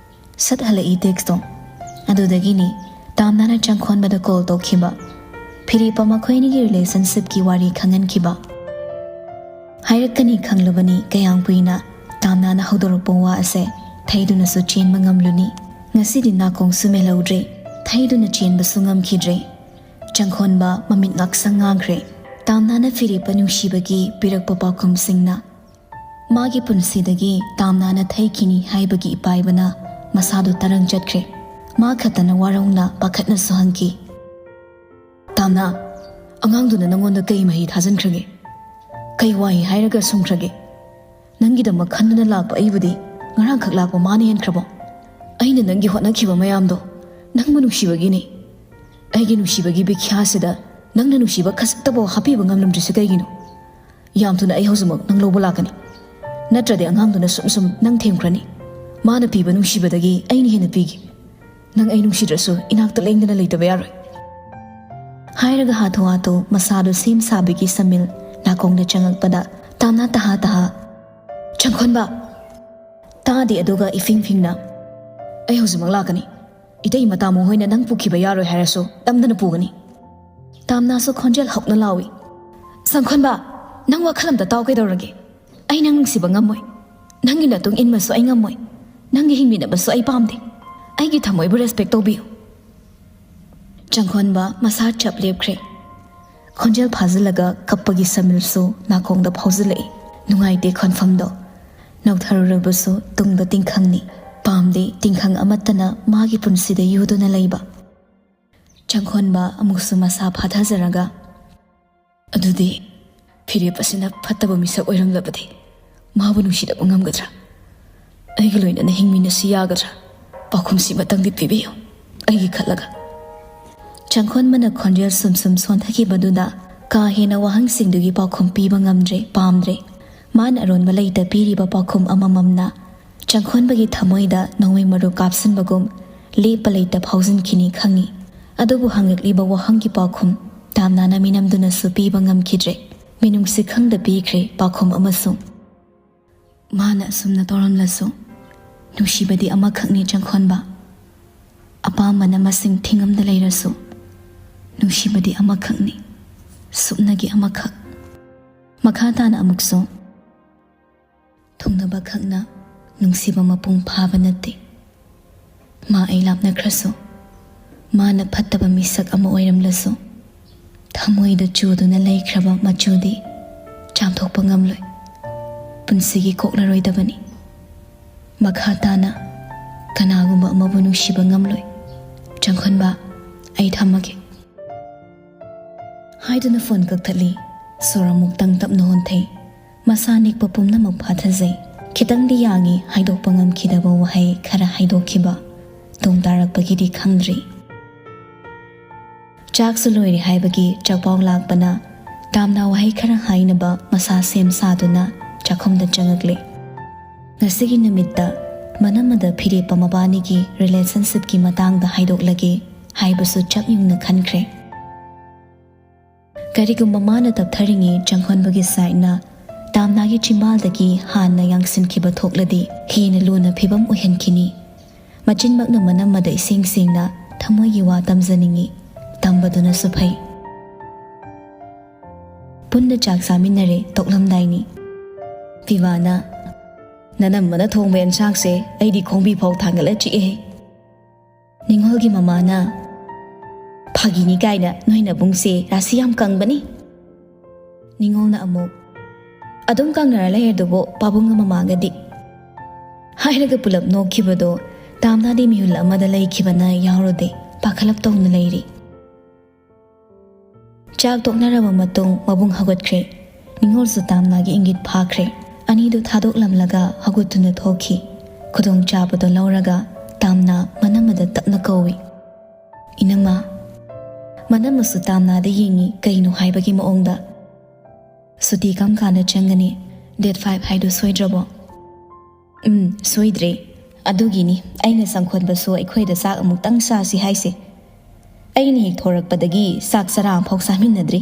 ꯁꯠ ꯍꯜꯂꯛꯏ ꯇꯦꯛꯁꯇꯣ꯫ ꯑꯗꯨꯗꯒꯤꯅꯤ ꯇꯥꯝꯅꯥꯅ ꯆꯪꯈꯣꯟꯕꯗ ꯀꯣꯜ ꯇꯧꯈꯤꯕ꯫ ꯐꯤꯔꯦꯞꯄ ꯃꯈꯣꯏꯅꯤꯒꯤ ꯔꯤꯂꯦꯁꯟꯁꯤꯞꯀꯤ ꯋꯥꯔꯤ ꯈꯪꯍꯟꯈꯤꯕ꯫ ꯍꯥꯏꯔꯛꯀꯅꯤ ꯈꯪꯂꯕꯅꯤ ꯀꯌꯥꯝ ꯀꯨꯏꯅ ꯇꯥꯝꯅꯥꯅ ꯍꯧꯗꯣꯔꯛꯄ ꯋꯥ ꯑꯁꯦ ꯊꯩꯗꯨꯅꯁꯨ ꯆꯦꯟꯕ ꯉꯝꯂꯨꯅꯤ꯫ ꯉꯁꯤꯗꯤ ꯅꯥꯀꯣꯡꯁꯨ ꯃꯦꯜꯍꯧꯗ꯭ꯔꯦ, ꯊꯩꯗꯨꯅ ꯆꯦꯟꯕꯁꯨ ꯉꯝꯈꯤꯗ꯭ꯔꯦ꯫ ꯆꯪꯈꯣꯟꯕ ꯃꯃꯤꯠ ꯉꯥꯛꯁꯪ ꯉꯥꯡꯈ꯭ꯔꯦ꯫ ꯇꯥꯝꯅꯥꯅ ꯐꯤꯔꯦꯞꯄ ꯅꯨꯡꯁꯤꯕꯒꯤ ꯄꯤꯔꯛꯄ ꯄꯥꯎꯈꯨꯝꯁꯤꯡꯅ ꯃꯥꯒꯤ ꯄꯨꯟꯁꯤꯗꯒꯤ ꯇꯥꯝꯅꯥꯅ ꯊꯩꯈꯤꯅꯤ ꯍꯥꯏꯕꯒꯤ ꯏꯄꯥꯏꯕꯅ ꯃꯁꯥꯗꯨ ꯇꯔꯪ ꯆꯠꯈ꯭ꯔꯦ꯫ ꯃꯥ ꯈꯛꯇꯅ ꯋꯥꯔꯧꯅ ꯄꯥꯈꯠꯅꯁꯨ ꯍꯪꯈꯤ꯫ "ꯇꯥꯝꯅꯥ, ꯑꯉꯥꯡꯗꯨꯅ ꯅꯪꯉꯣꯟꯗ ꯀꯩ ꯃꯍꯩ ꯊꯥꯖꯤꯟꯈ꯭ꯔꯒꯦ? ꯀꯩ ꯋꯥꯍꯩ ꯍꯥꯏꯔꯒ ꯁꯨꯝꯈ꯭ꯔꯒꯦ? ꯅꯪꯒꯤꯗꯃꯛ ꯈꯟꯗꯨꯅ ꯂꯥꯛꯄ ꯑꯩꯕꯨꯗꯤ ꯉꯔꯥꯡꯈꯛ ꯂꯥꯛꯄ ꯃꯥꯅ ꯍꯦꯟꯈ꯭ꯔꯕꯣ? ꯑꯩꯅ ꯅꯪꯒꯤ ꯍꯣꯠꯅꯈꯤꯕ ꯃꯌꯥꯝꯗꯣ ꯅꯪꯕꯨ ꯅꯨꯡꯁꯤꯕꯒꯤꯅꯤ꯫ ꯑꯩꯒꯤ ꯅꯨꯡꯁꯤꯕꯒꯤ ꯕꯤꯈ꯭ꯌꯥꯁꯤꯗ ꯅꯪꯅ ꯅꯨꯡꯁꯤꯕ ꯈꯖꯤꯛꯇꯐꯥꯎ ꯍꯥꯞꯄꯤꯕ ꯉꯝꯂꯝꯗ꯭ꯔꯤꯁꯦ ꯀꯩꯒꯤꯅꯣ? ꯌꯥꯝ ꯊꯨꯅ ꯑꯩ ꯍꯧꯖꯤꯛꯃꯛ ꯅꯪ ꯂꯧꯕ ꯂꯥꯛꯀꯅꯤ꯫ ꯅꯠꯇ꯭ꯔꯗꯤ ꯑꯉꯥꯡꯗꯨꯅ ꯁꯨꯝ ꯁꯨꯝ ꯅꯪ ꯊꯦꯝꯈ꯭ꯔꯅꯤ꯫ ꯃꯥꯅ ꯄꯤꯕ ꯅꯨꯡꯁꯤꯕꯗꯒꯤ ꯑꯩꯅ ꯍꯦꯟꯅ ꯄꯤꯒꯦ꯫ "ꯅꯪ ꯑꯩ ꯅꯨꯡꯁꯤꯗ꯭ꯔꯁꯨ ꯏꯅꯥꯛꯇ ꯂꯦꯡꯗꯅ ꯂꯩꯇꯕ ꯌꯥꯔꯣꯏ" ꯍꯥꯏꯔꯒ ꯍꯥꯊꯨ ꯍꯥꯊꯨ ꯃꯁꯥꯗꯨ ꯁꯦꯝ ꯁꯥꯕꯒꯤ ꯁꯃꯤꯜ ꯅꯥꯀꯣꯡꯗ ꯆꯪꯉꯛꯄꯗ ꯇꯥꯝꯅꯥ ꯇꯍꯥ ꯇꯍꯥ, "ꯆꯪꯈꯣꯟꯕ!" ꯇꯥꯗꯦ, ꯑꯗꯨꯒ ꯏꯐꯤꯡ ꯐꯤꯡꯅ, "ꯑꯩ ꯍꯧꯖꯤꯛꯃꯛ ꯂꯥꯛꯀꯅꯤ꯫ ꯏꯇꯩ ꯃꯇꯥꯃꯨ ꯍꯣꯏꯅ ꯅꯪ ꯄꯨꯈꯤꯕ ꯌꯥꯔꯣꯏ ꯍꯥꯏꯔꯁꯨ ꯅꯝꯗꯅ ꯄꯨꯒꯅꯤ"꯫ ꯇꯥꯝꯅꯥꯁꯨ ꯈꯣꯟꯖꯦꯜ ꯍꯧꯅ ꯂꯥꯎꯏ, "ꯆꯪꯈꯣꯟꯕ, ꯅꯪ ꯋꯥꯈꯜ ꯑꯝꯇ ꯇꯥꯎ꯫ ꯀꯩꯗꯧꯔꯒꯦ? ꯑꯩ ꯅꯪ ꯅꯨꯡꯁꯤꯕ ꯉꯝꯃꯣꯏ꯫ ꯅꯪꯒꯤ ꯅꯇꯨꯡ ꯏꯟꯕꯁꯨ ꯑꯩ ꯉꯝꯃꯣꯏ꯫ ꯅꯪꯒꯤ ꯍꯤꯡꯃꯤꯟꯅꯕꯁꯨ ꯑꯩ ꯄꯥꯝꯗꯦ꯫ ꯑꯩꯒꯤ ꯊꯃꯣꯏꯕꯨ ꯔꯦꯁꯄꯦꯛ ꯇꯧꯕꯤꯌꯨ"꯫ ꯆꯪꯈꯣꯟꯕ ꯃꯁꯥ ꯆꯞ ꯂꯦꯞꯈ꯭ꯔꯦ꯫ ꯈꯣꯟꯖꯦꯜ ꯐꯥꯖꯤꯜꯂꯒ ꯀꯞꯄꯒꯤ ꯁꯃꯤꯜꯁꯨ ꯅꯥꯀꯣꯡꯗ ꯐꯥꯎꯖꯤꯜꯂꯛꯏ꯫ ꯅꯨꯡꯉꯥꯏꯇꯦ ꯈꯣꯟꯐꯝꯗꯣ꯫ ꯅꯧꯊꯔꯨꯔꯕꯁꯨ ꯇꯨꯡꯗ ꯇꯤꯡꯈꯪꯅꯤ꯫ ꯄꯥꯝꯗꯦ ꯇꯤꯡꯈꯪ ꯑꯃꯠꯇꯅ ꯃꯥꯒꯤ ꯄꯨꯟꯁꯤꯗ ꯌꯨꯗꯨꯅ ꯂꯩꯕ꯫ ꯆꯪꯈꯣꯟꯕ ꯑꯃꯨꯛꯁꯨ ꯃꯁꯥ ꯐꯥꯊꯖꯔꯒ, "ꯑꯗꯨꯗꯤ ꯐꯤꯔꯦꯞ ꯑꯁꯤꯅ ꯐꯠꯇꯕ ꯃꯤꯁꯛ ꯑꯣꯏꯔꯝꯂꯕꯗꯤ ꯃꯥꯕꯨ ꯅꯨꯡꯁꯤꯗꯕ ꯉꯝꯒꯗ꯭ꯔꯥ? ꯑꯩꯒ ꯂꯣꯏꯅꯅ ꯍꯤꯡꯃꯤꯟꯅꯁꯤ ꯌꯥꯒꯗ꯭ꯔꯥ? ꯄꯥꯎꯈꯨꯝꯁꯤꯃꯇꯪꯗꯤ ꯄꯤꯕꯤꯌꯨ, ꯑꯩꯒꯤ ꯈꯜꯂꯒ"꯫ ꯆꯪꯈꯣꯟꯕꯅ ꯈꯣꯟꯖꯦꯜ ꯁꯨꯝ ꯁꯨꯝ ꯁꯣꯟꯊꯈꯤꯕꯗꯨꯗ ꯀꯥ ꯍꯦꯟꯅ ꯋꯥꯍꯪꯁꯤꯡꯗꯨꯒꯤ ꯄꯥꯎꯈꯨꯝ ꯄꯤꯕ ꯉꯝꯗ꯭ꯔꯦ, ꯄꯥꯝꯗ꯭ꯔꯦ꯫ ꯃꯥꯅ ꯑꯔꯣꯟꯕ ꯂꯩꯇ ꯄꯤꯔꯤꯕ ꯄꯥꯎꯈꯨꯝ ꯑꯃꯃꯝꯅ ꯆꯪꯈꯣꯟꯕꯒꯤ ꯊꯃꯣꯏꯗ ꯅꯣꯡꯃꯩ ꯃꯔꯨ ꯀꯥꯞꯁꯤꯟꯕꯒꯨꯝ ꯂꯦꯞꯄ ꯂꯩꯇ ꯐꯥꯎꯖꯤꯟꯈꯤꯅꯤ ꯈꯪꯏ꯫ ꯑꯗꯨꯕꯨ ꯍꯪꯂꯛꯂꯤꯕ ꯋꯥꯍꯪꯒꯤ ꯄꯥꯎꯈꯨꯝ ꯇꯥꯝꯅꯥꯅ ꯃꯤꯅꯝꯗꯨꯅꯁꯨ ꯄꯤꯕ ꯉꯝꯈꯤꯗ꯭ꯔꯦ꯫ ꯃꯤꯅꯨꯡꯁꯤ ꯈꯪꯗ ꯄꯤꯈ꯭ꯔꯦ ꯄꯥꯎꯈꯨꯝ ꯑꯃꯁꯨ꯫ ꯃꯥꯅ ꯑꯁꯨꯝꯅ ꯇꯧꯔꯝꯂꯁꯨ, ꯅꯨꯡꯁꯤꯕꯗꯤ ꯑꯃꯈꯛꯅꯤ ꯆꯪꯈꯣꯟꯕ꯫ ꯑꯄꯥꯝꯕꯅ ꯃꯁꯤꯡ ꯊꯤꯉꯝꯗ ꯂꯩꯔꯁꯨ, ꯅꯨꯡꯁꯤꯕꯗꯤ ꯑꯃꯈꯛꯅꯤ, ꯁꯨꯞꯅꯒꯤ ꯑꯃꯈꯛ꯫ ꯃꯈꯥ ꯇꯥꯅ ꯑꯃꯨꯛꯁꯨ, ꯊꯨꯡꯅꯕ ꯈꯛꯅ ꯅꯨꯡꯁꯤꯕ ꯃꯄꯨꯡ ꯐꯥꯕ ꯅꯠꯇꯦ꯫ ꯃꯥ ꯑꯩ ꯂꯥꯞꯅꯈ꯭ꯔꯁꯨ, ꯃꯥꯅ ꯐꯠꯇꯕ ꯃꯤꯁꯛ ꯑꯃ ꯑꯣꯏꯔꯝꯂꯁꯨ, ꯊꯃꯣꯏꯗ ꯆꯨꯗꯨꯅ ꯂꯩꯈ꯭ꯔꯕ ꯃꯆꯨꯗꯤ ꯆꯥꯝꯊꯣꯛꯄ ꯉꯝꯂꯣꯏ, ꯄꯨꯟꯁꯤꯒꯤ ꯀꯣꯛꯂꯔꯣꯏꯗꯕꯅꯤ꯫ ꯃꯈꯥ ꯇꯥꯅ ꯀꯅꯥꯒꯨꯝꯕ ꯑꯃꯕꯨ ꯅꯨꯡꯁꯤꯕ ꯉꯝꯂꯣꯏ꯫ ꯆꯪꯈꯣꯟꯕ, ꯑꯩ ꯊꯝꯃꯒꯦ꯫ ꯍꯥꯏꯗꯨꯅ ꯐꯣꯟ ꯀꯛꯊꯠꯂꯤ꯫ ꯁꯣꯔ ꯑꯃꯨꯛꯇꯪ ꯇꯞꯅ ꯍꯣꯟꯊꯩ꯫ ꯃꯁꯥ ꯅꯤꯛꯄ ꯄꯨꯝꯅꯃꯛ ꯐꯥꯊꯖꯩ꯫ ꯈꯤꯇꯪꯗꯤ ꯌꯥꯡꯉꯤ ꯍꯥꯏꯗꯣꯛꯄ ꯉꯝꯈꯤꯗꯕ ꯋꯥꯍꯩ ꯈꯔ ꯍꯥꯏꯗꯣꯛꯈꯤꯕ꯫ ꯇꯨꯡ ꯇꯥꯔꯛꯄꯒꯤꯗꯤ ꯈꯪꯗ꯭ꯔꯤ꯫ ꯆꯥꯛꯁꯨ ꯂꯣꯏꯔꯦ ꯍꯥꯏꯕꯒꯤ ꯆꯥꯛꯄꯥꯎ ꯂꯥꯛꯄꯅ ꯇꯥꯝꯅꯥ ꯋꯥꯍꯩ ꯈꯔ ꯍꯥꯏꯅꯕ ꯃꯁꯥ ꯁꯦꯝ ꯁꯥꯗꯨꯅ ꯆꯥꯛꯈꯨꯝꯗ ꯆꯪꯉꯛꯂꯦ꯫ ꯉꯁꯤꯒꯤ ꯅꯨꯃꯤꯠꯇ ꯃꯅꯝꯃꯗ ꯐꯤꯔꯦꯞꯄ ꯃꯕꯥꯅꯤꯒꯤ ꯔꯤꯂꯦꯁꯟꯁꯤꯞꯀꯤ ꯃꯇꯥꯡꯗ ꯍꯥꯏꯗꯣꯛꯂꯒꯦ ꯍꯥꯏꯕꯁꯨ ꯆꯞ ꯌꯨꯡꯅ ꯈꯟꯈ꯭ꯔꯦ꯫ ꯀꯔꯤꯒꯨꯝꯕ ꯃꯥꯅ ꯇꯞꯊꯔꯤꯉꯩ ꯆꯪꯈꯣꯟꯕꯒꯤ ꯁꯥꯏꯠꯅ ꯇꯥꯝꯅꯥꯒꯤ ꯆꯤꯝꯕꯥꯜꯗꯒꯤ ꯍꯥꯟꯅ ꯌꯥꯡꯁꯤꯟꯈꯤꯕ ꯊꯣꯛꯂꯗꯤ ꯍꯦꯟꯅ ꯂꯨꯅ ꯐꯤꯕꯝ ꯑꯣꯏꯍꯟꯈꯤꯅꯤ꯫ ꯃꯆꯤꯟꯃꯛꯅ ꯃꯅꯝꯃꯗ ꯏꯁꯦꯡ ꯁꯦꯡꯅ ꯊꯃꯣꯏꯒꯤ ꯋꯥ ꯇꯝꯖꯅꯤꯡꯏ꯫ ꯇꯝꯕꯗꯨꯅꯁꯨ ꯐꯩ꯫ ꯄꯨꯟꯅ ꯆꯥꯛ ꯆꯥꯃꯤꯟꯅꯔꯦ꯫ ꯇꯣꯛꯂꯝꯗꯥꯏꯅꯤ꯫ ꯄꯤꯕꯥꯅ, "ꯅꯅꯝꯃꯅ ꯊꯣꯡꯕ ꯑꯦꯟꯁꯥꯡꯁꯦ ꯑꯩꯗꯤ ꯈꯣꯡꯕꯤ ꯐꯥꯎ ꯊꯥꯡꯒꯠꯂ ꯆꯤꯛꯑꯦ꯫" ꯅꯤꯉꯣꯜꯒꯤ ꯃꯃꯥꯅ, "ꯐꯥꯒꯤꯅꯤ ꯀꯥꯏꯅ, ꯅꯣꯏ ꯅꯕꯨꯡꯁꯦ ꯔꯥꯁꯤ ꯌꯥꯝ ꯀꯪꯕꯅꯤ꯫" ꯅꯤꯉꯣꯜꯅ ꯑꯃꯨꯛ, "ꯑꯗꯨꯝ ꯀꯪꯅꯔ ꯂꯩꯔꯗꯨꯕꯨ ꯄꯥꯕꯨꯡꯒ ꯃꯃꯥꯒꯗꯤ?" ꯍꯥꯏꯔꯒ ꯄꯨꯂꯞ ꯅꯣꯛꯈꯤꯕꯗꯣ ꯇꯥꯝꯅꯥꯗꯤ ꯃꯤꯍꯨꯜ ꯑꯃꯗ ꯂꯩꯈꯤꯕꯅ ꯌꯥꯎꯔꯨꯗꯦ, ꯄꯥꯈꯠꯂꯞ ꯇꯧꯅ ꯂꯩꯔꯤ꯫ ꯆꯥꯛ ꯇꯣꯛꯅꯔꯕ ꯃꯇꯨꯡ ꯃꯕꯨꯡ ꯍꯧꯒꯠꯈ꯭ꯔꯦ꯫ ꯅꯤꯉꯣꯜꯁꯨ ꯇꯥꯝꯅꯥꯒꯤ ꯏꯪꯒꯤꯠ ꯐꯥꯈ꯭ꯔꯦ꯫ ꯑꯅꯤꯗꯨ ꯊꯥꯗꯣꯛꯂꯝꯂꯒ ꯍꯧꯒꯠꯇꯨꯅ ꯊꯣꯛꯈꯤ꯫ ꯈꯨꯗꯣꯡꯆꯥꯕꯗꯣ ꯂꯧꯔꯒ ꯇꯥꯝꯅꯥ ꯃꯅꯝꯃꯗ ꯇꯞꯅ ꯀꯧꯏ, "ꯏꯅꯝꯃ꯫" ꯃꯅꯝꯃꯁꯨ ꯇꯥꯝꯅꯥꯗ ꯌꯦꯡꯉꯤ, ꯀꯩꯅꯣ ꯍꯥꯏꯕꯒꯤ ꯃꯑꯣꯡꯗ꯫ "ꯁꯨꯇꯤ ꯀꯔꯝ ꯀꯥꯟꯗ ꯆꯪꯒꯅꯤ? ꯗꯦꯠ ꯐꯥꯏꯚ ꯍꯥꯏꯗꯨ ꯁꯣꯏꯗ꯭ꯔꯕꯣ?" "ꯎꯝ, ꯁꯣꯏꯗ꯭ꯔꯦ꯫ ꯑꯗꯨꯒꯤꯅꯤ ꯑꯩꯅ ꯆꯪꯈꯣꯟꯕꯁꯨ ꯑꯩꯈꯣꯏꯗ ꯆꯥꯛ ꯑꯃꯨꯛꯇꯪ ꯆꯥꯁꯤ ꯍꯥꯏꯁꯦ꯫ ꯑꯩꯅ ꯍꯦꯛ ꯊꯣꯔꯛꯄꯗꯒꯤ ꯆꯥꯛ ꯆꯔꯥ ꯑꯃꯐꯥꯎ ꯆꯥꯃꯤꯟꯅꯗ꯭ꯔꯤ꯫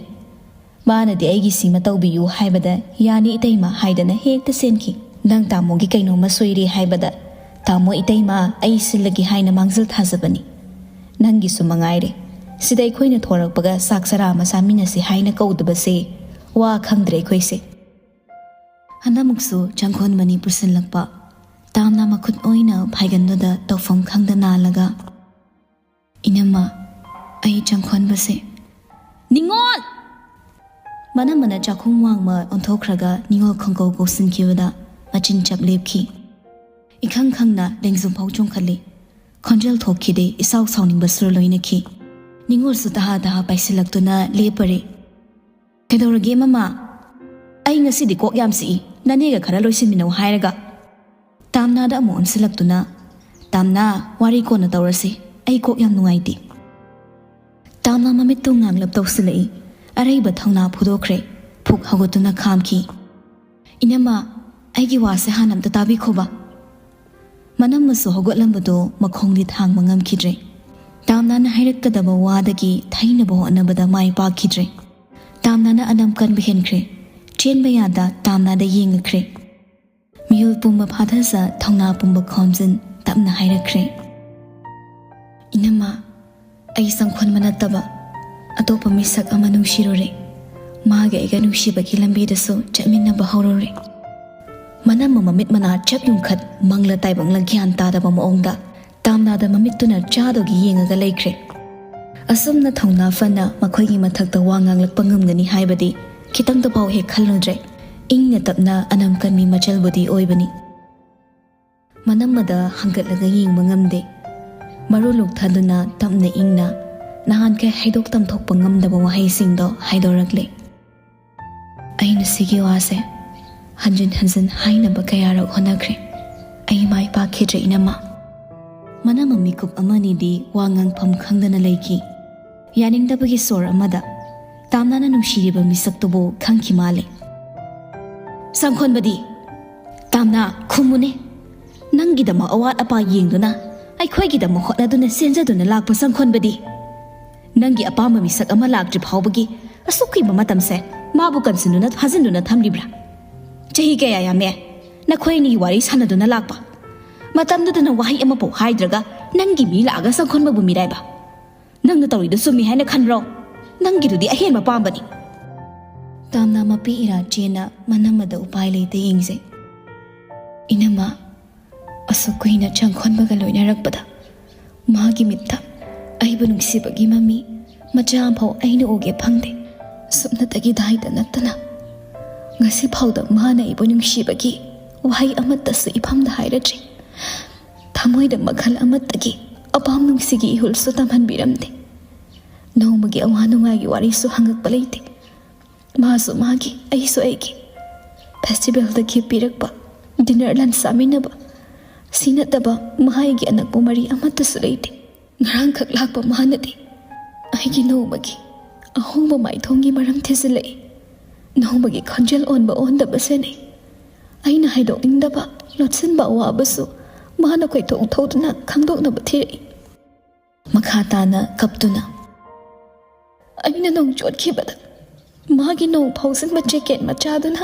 ꯃꯥꯅꯗꯤ ꯑꯩꯒꯤ ꯁꯤꯃ ꯇꯧꯕꯤꯌꯨ ꯍꯥꯏꯕꯗ 'ꯌꯥꯅꯤ ꯏꯇꯩꯃ' ꯍꯥꯏꯗꯅ ꯍꯦꯛꯇ ꯆꯦꯟꯈꯤ꯫ ꯅꯪ ꯇꯥꯃꯣꯒꯤ ꯀꯩꯅꯣꯝꯃ ꯁꯣꯏꯔꯦ ꯍꯥꯏꯕꯗ 'ꯇꯥꯃꯣ, ꯏꯇꯩꯃ, ꯑꯩ ꯁꯤꯜꯂꯒꯦ' ꯍꯥꯏꯅ ꯃꯥꯡꯖꯤꯜ ꯊꯥꯖꯕꯅꯤ꯫ ꯅꯪꯒꯤꯁꯨ ꯃꯉꯥꯏꯔꯦ꯫ ꯁꯤꯗ ꯑꯩꯈꯣꯏꯅ ꯊꯣꯔꯛꯄꯒ ꯆꯥꯛ ꯆꯔꯥ ꯑꯃ ꯆꯥꯃꯤꯟꯅꯁꯤ ꯍꯥꯏꯅ ꯀꯧꯗꯕꯁꯦ ꯋꯥ ꯈꯪꯗ꯭ꯔꯦ ꯑꯩꯈꯣꯏꯁꯦ꯫ ꯍꯟꯗꯛꯃꯨꯛꯁꯨ ꯆꯪꯈꯣꯟꯕꯅꯤ ꯄꯨꯁꯤꯜꯂꯛꯄ꯫ ꯇꯥꯝꯅꯥ ꯃꯈꯨꯠ ꯑꯣꯏꯅ ꯐꯥꯏꯒꯟꯗꯨꯗ ꯇꯧꯐꯝ ꯈꯪꯗ ꯅꯥꯜꯂꯒ, "ꯏꯅꯝꯃ, ꯑꯩ ꯆꯪꯈꯣꯟꯕꯁꯦ꯫" "ꯅꯤꯉꯣꯜ!" ꯃꯅꯝꯃꯅ ꯆꯥꯛꯈꯨꯝ ꯋꯥꯡꯃ ꯑꯣꯟꯊꯣꯛꯈ꯭ꯔꯒ ꯅꯤꯉꯣꯜ ꯈꯣꯡꯀꯧ ꯀꯧꯁꯤꯟꯈꯤꯕꯗ ꯃꯆꯤꯟ ꯆꯞ ꯂꯦꯞꯈꯤ꯫ ꯏꯈꯪ ꯈꯪꯅ ꯂꯦꯡꯖꯨꯝ ꯐꯥꯎ ꯆꯣꯡꯈꯠꯂꯤ꯫ ꯈꯣꯟꯖꯦꯜ ꯊꯣꯛꯈꯤꯗꯦ, ꯏꯁꯥꯎ ꯁꯥꯎꯅꯤꯡꯕ ꯁꯨꯔ ꯂꯣꯏꯅꯈꯤ꯫ ꯅꯤꯉꯣꯜꯁꯨ ꯇꯍꯥ ꯇꯍꯥ ꯄꯥꯏꯁꯤꯜꯂꯛꯇꯨꯅ ꯂꯦꯞꯄꯔꯦ꯫ "ꯀꯩꯗꯧꯔꯒꯦ ꯃꯃꯥ? ꯑꯩ ꯉꯁꯤꯗꯤ ꯀꯣꯛ ꯌꯥꯝ ꯆꯤꯛꯏ, ꯅꯅꯦꯒ ꯈꯔ ꯂꯣꯏꯁꯤꯟꯃꯤꯟꯅꯧ ꯍꯥꯏꯔꯒ꯫" ꯇꯥꯝꯅꯥꯗ ꯑꯃꯨꯛ ꯑꯣꯟꯁꯤꯜꯂꯛꯇꯨꯅ, "ꯇꯥꯝꯅꯥ, ꯋꯥꯔꯤ ꯀꯣꯟꯅ ꯇꯧꯔꯁꯤ, ꯑꯩ ꯀꯣꯛ ꯌꯥꯝ ꯅꯨꯡꯉꯥꯏꯇꯦ꯫" ꯇꯥꯝꯅꯥ ꯃꯃꯤꯠꯇꯨ ꯉꯥꯡꯂꯞ ꯇꯧꯁꯤꯜꯂꯛꯏ꯫ ꯑꯔꯩꯕ ꯊꯧꯅꯥ ꯐꯨꯗꯣꯛꯈ꯭ꯔꯦ꯫ ꯐꯨꯛ ꯍꯧꯒꯠꯇꯨꯅ ꯈꯥꯝꯈꯤ꯫ "ꯏꯅꯝꯃ, ꯑꯩꯒꯤ ꯋꯥꯁꯦ ꯍꯥꯟꯅ ꯑꯝꯇ ꯇꯥꯕꯤꯈꯣꯕ꯫" ꯃꯅꯝꯃꯁꯨ ꯍꯧꯒꯠꯂꯝꯕꯗꯣ ꯃꯈꯣꯡꯗꯤ ꯊꯥꯡꯕ ꯉꯝꯈꯤꯗ꯭ꯔꯦ꯫ ꯇꯥꯝꯅꯥꯅ ꯍꯥꯏꯔꯛꯀꯗꯕ ꯋꯥꯗꯒꯤ ꯊꯩꯅꯕ ꯍꯣꯠꯅꯕꯗ ꯃꯥꯏ ꯄꯥꯛꯈꯤꯗ꯭ꯔꯦ꯫ ꯇꯥꯝꯅꯥꯅ ꯑꯅꯝ ꯀꯟꯕ ꯍꯦꯟꯈ꯭ꯔꯦ꯫ ꯆꯦꯟꯕ ꯌꯥꯗ ꯇꯥꯝꯅꯥꯗ ꯌꯦꯡꯉꯛꯈ꯭ꯔꯦ꯫ ꯃꯤꯍꯨꯜ ꯄꯨꯝꯕ ꯐꯥꯊꯖ, ꯊꯧꯅꯥ ꯄꯨꯝꯕ ꯈꯣꯝꯖꯤꯟ, ꯇꯞꯅ ꯍꯥꯏꯔꯛꯈ꯭ꯔꯦ, "ꯏꯅꯝꯃ, ꯑꯩ ꯆꯪꯈꯣꯟꯕ ꯅꯠꯇꯕ ꯑꯇꯣꯞꯄ ꯃꯤꯁꯛ ꯑꯃ ꯅꯨꯡꯁꯤꯔꯨꯔꯦ꯫ ꯃꯥꯒ ꯑꯩꯒ ꯅꯨꯡꯁꯤꯕꯒꯤ ꯂꯝꯕꯤꯗꯁꯨ ꯆꯠꯃꯤꯟꯅꯕ ꯍꯧꯔꯨꯔꯦ꯫" ꯃꯅꯝꯃ ꯃꯃꯤꯠ ꯃꯅꯥ ꯆꯞ ꯌꯨꯡꯈꯠ, ꯃꯪꯂ ꯇꯥꯏꯕꯪꯂ ꯒ꯭ꯌꯥꯟ ꯇꯥꯗꯕ ꯃꯑꯣꯡꯗ ꯇꯥꯝꯅꯥꯗ ꯃꯃꯤꯠꯇꯨꯅ ꯆꯥꯗꯨꯒꯤ ꯌꯦꯡꯉꯒ ꯂꯩꯈ꯭ꯔꯦ꯫ ꯑꯁꯨꯝꯅ ꯊꯧꯅꯥ ꯐꯅ ꯃꯈꯣꯏꯒꯤ ꯃꯊꯛꯇ ꯋꯥ ꯉꯥꯡꯂꯛꯄ ꯉꯝꯒꯅꯤ ꯍꯥꯏꯕꯗꯤ ꯈꯤꯇꯪꯗꯐꯥꯎ ꯍꯦꯛ ꯈꯜꯂꯨꯗ꯭ꯔꯦ꯫ ꯏꯪꯅ ꯇꯞꯅ ꯑꯅꯝ ꯀꯟꯕꯤ ꯃꯆꯜꯕꯨꯗꯤ ꯑꯣꯏꯕꯅꯤ꯫ ꯃꯅꯝꯃꯗ ꯍꯪꯒꯠꯂꯒ ꯌꯦꯡꯕ ꯉꯝꯗꯦ꯫ ꯃꯔꯨ ꯂꯨꯛꯊꯗꯨꯅ ꯇꯞꯅ ꯏꯪꯅ ꯅꯍꯥꯟꯈꯩ ꯍꯥꯏꯗꯣꯛ ꯇꯝꯊꯣꯛꯄ ꯉꯝꯗꯕ ꯋꯥꯍꯩꯁꯤꯡꯗꯣ ꯍꯥꯏꯗꯣꯔꯛꯂꯦ꯫ "ꯑꯩꯅ ꯁꯤꯒꯤ ꯋꯥꯁꯦ ꯍꯟꯖꯤꯟ ꯍꯟꯖꯤꯟ ꯍꯥꯏꯅꯕ ꯀꯌꯥꯔꯛ ꯍꯣꯠꯅꯈ꯭ꯔꯦ꯫ ꯑꯩ ꯃꯥꯏ ꯄꯥꯛꯈꯤꯗ꯭ꯔꯦ, ꯏꯅꯝꯃ꯫" ꯃꯅꯝꯃ ꯃꯤꯀꯨꯞ ꯑꯃꯅꯤꯗꯤ ꯋꯥ ꯉꯥꯡꯐꯝ ꯈꯪꯗꯅ ꯂꯩꯈꯤ꯫ ꯌꯥꯅꯤꯡꯗꯕꯒꯤ ꯁꯣꯔ ꯑꯃꯗ ꯇꯥꯝꯅꯥꯅ ꯅꯨꯡꯁꯤꯔꯤꯕ ꯃꯤꯁꯛꯇꯨꯕꯨ ꯈꯪꯈꯤ ꯃꯥꯜꯂꯦ꯫ "ꯁꯪꯈꯣꯟꯕꯗꯤ? ꯇꯥꯝꯅꯥ, ꯈꯨꯝꯃꯨꯅꯦ꯫ ꯅꯪꯒꯤꯗꯃꯛ ꯑꯋꯥꯠ ꯑꯄꯥ ꯌꯦꯡꯗꯨꯅ, ꯑꯩꯈꯣꯏꯒꯤꯗꯃꯛ ꯍꯣꯠꯅꯗꯨꯅ ꯆꯦꯟꯖꯗꯨꯅ ꯂꯥꯛꯄ ꯁꯪꯈꯣꯟꯕꯗꯤ? ꯅꯪꯒꯤ ꯑꯄꯥꯝꯕ ꯃꯤꯁꯛ ꯑꯃ ꯂꯥꯛꯇ꯭ꯔꯤ ꯐꯥꯎꯕꯒꯤ ꯑꯁꯨꯛ ꯀꯨꯏꯕ ꯃꯇꯝꯁꯦ ꯃꯥꯕꯨ ꯀꯟꯁꯤꯟꯗꯨꯅ ꯐꯥꯖꯤꯟꯗꯨꯅ ꯊꯝꯂꯤꯕ꯭ꯔꯥ? ꯆꯍꯤ ꯀꯌꯥ ꯌꯥꯝꯃꯦ ꯅꯈꯣꯏ ꯑꯅꯤꯒꯤ ꯋꯥꯔꯤ ꯁꯥꯟꯅꯗꯨꯅ ꯂꯥꯛꯄ꯫ ꯃꯇꯝꯗꯨꯗꯅ ꯋꯥꯍꯩ ꯑꯃꯐꯥꯎ ꯍꯥꯏꯗ꯭ꯔꯒ ꯅꯪꯒꯤ ꯃꯤ ꯂꯥꯛꯑꯒ ꯁꯪꯈꯣꯟꯕꯕꯨ ꯃꯤꯔꯥꯏꯕ꯫ ꯅꯪꯅ ꯇꯧꯔꯤꯗꯣ ꯆꯨꯝꯃꯤ ꯍꯥꯏꯅ ꯈꯟꯕ꯭ꯔꯣ? ꯅꯪꯒꯤꯗꯨꯗꯤ ꯑꯍꯦꯟꯕ ꯄꯥꯝꯕꯅꯤ꯫" ꯇꯥꯝꯅꯥ ꯃꯄꯤ ꯏꯔꯥ ꯆꯦꯟꯅ ꯃꯅꯝꯃꯗ ꯎꯄꯥꯏ ꯂꯩꯇ ꯌꯦꯡꯖꯩ꯫ "ꯏꯅꯝꯃ, ꯑꯁꯨꯛ ꯀꯨꯏꯅ ꯆꯪꯈꯣꯟꯕꯒ ꯂꯣꯏꯅꯔꯛꯄꯗ ꯃꯥꯒꯤ ꯃꯤꯠꯇ ꯑꯩꯕꯨ ꯅꯨꯡꯁꯤꯕꯒꯤ ꯃꯃꯤ ꯃꯆꯥ ꯑꯃꯐꯥꯎ ꯑꯩꯅ ꯎꯒꯦ ꯐꯪꯗꯦ꯫ ꯁꯨꯞꯅꯇꯒꯤ ꯗꯥꯏꯗ ꯅꯠꯇꯅ ꯉꯁꯤ ꯐꯥꯎꯗ ꯃꯥꯅ ꯑꯩꯕꯨ ꯅꯨꯡꯁꯤꯕꯒꯤ ꯋꯥꯍꯩ ꯑꯃꯠꯇꯁꯨ ꯏꯐꯝꯗ ꯍꯥꯏꯔꯗ꯭ꯔꯤ꯫ ꯊꯃꯣꯏꯗ ꯃꯈꯜ ꯑꯃꯠꯇꯒꯤ ꯑꯄꯥꯝ ꯅꯨꯡꯁꯤꯒꯤ ꯏꯍꯨꯜꯁꯨ ꯇꯝꯍꯟꯕꯤꯔꯝꯗꯦ꯫ ꯅꯣꯡꯃꯒꯤ ꯑꯋꯥ ꯅꯨꯡꯉꯥꯏꯒꯤ ꯋꯥꯔꯤꯁꯨ ꯍꯪꯉꯛꯄ ꯂꯩꯇꯦ꯫ ꯃꯥꯁꯨ ꯃꯥꯒꯤ, ꯑꯩꯁꯨ ꯑꯩꯒꯤ꯫ ꯐꯦꯁꯇꯤꯚꯦꯜꯗ ꯒꯤꯐ ꯄꯤꯔꯛꯄ, ꯗꯤꯅꯔ ꯂꯟꯆ ꯆꯥꯃꯤꯟꯅꯕ, ꯁꯤ ꯅꯠꯇꯕ ꯃꯍꯥꯛꯀꯤ ꯑꯅꯛꯄ ꯃꯔꯤ ꯑꯃꯠꯇꯁꯨ ꯂꯩꯇꯦ꯫ ꯉꯔꯥꯡꯈꯛ ꯂꯥꯛꯄ ꯃꯥꯅꯗꯤ ꯑꯩꯒꯤ ꯅꯣꯡꯃꯒꯤ ꯑꯍꯣꯡꯕ ꯃꯥꯏꯊꯣꯡꯒꯤ ꯃꯔꯝ ꯊꯤꯖꯤꯜꯂꯛꯏ꯫ ꯅꯣꯡꯃꯒꯤ ꯈꯣꯟꯖꯦꯜ ꯑꯣꯟꯕ ꯑꯣꯟꯗꯕ ꯁꯦꯟꯅꯩ꯫ ꯑꯩꯅ ꯍꯥꯏꯗꯣꯛꯅꯤꯡꯗꯕ, ꯂꯣꯠꯁꯤꯟꯕ ꯑꯋꯥꯕꯁꯨ ꯃꯥꯅ ꯀꯣꯏꯊꯣꯛ ꯊꯧꯗꯨꯅ ꯈꯪꯗꯣꯛꯅꯕ ꯊꯤꯔꯛꯏ꯫ ꯃꯈꯥ ꯇꯥꯅ ꯀꯞꯇꯨꯅ, "ꯑꯩꯅ ꯅꯣꯡ ꯆꯣꯠꯈꯤꯕꯗ ꯃꯥꯒꯤ ꯅꯣꯡ ꯐꯥꯎꯖꯤꯟꯕ ꯖꯦꯀꯦꯠ ꯃꯆꯥꯗꯨꯅ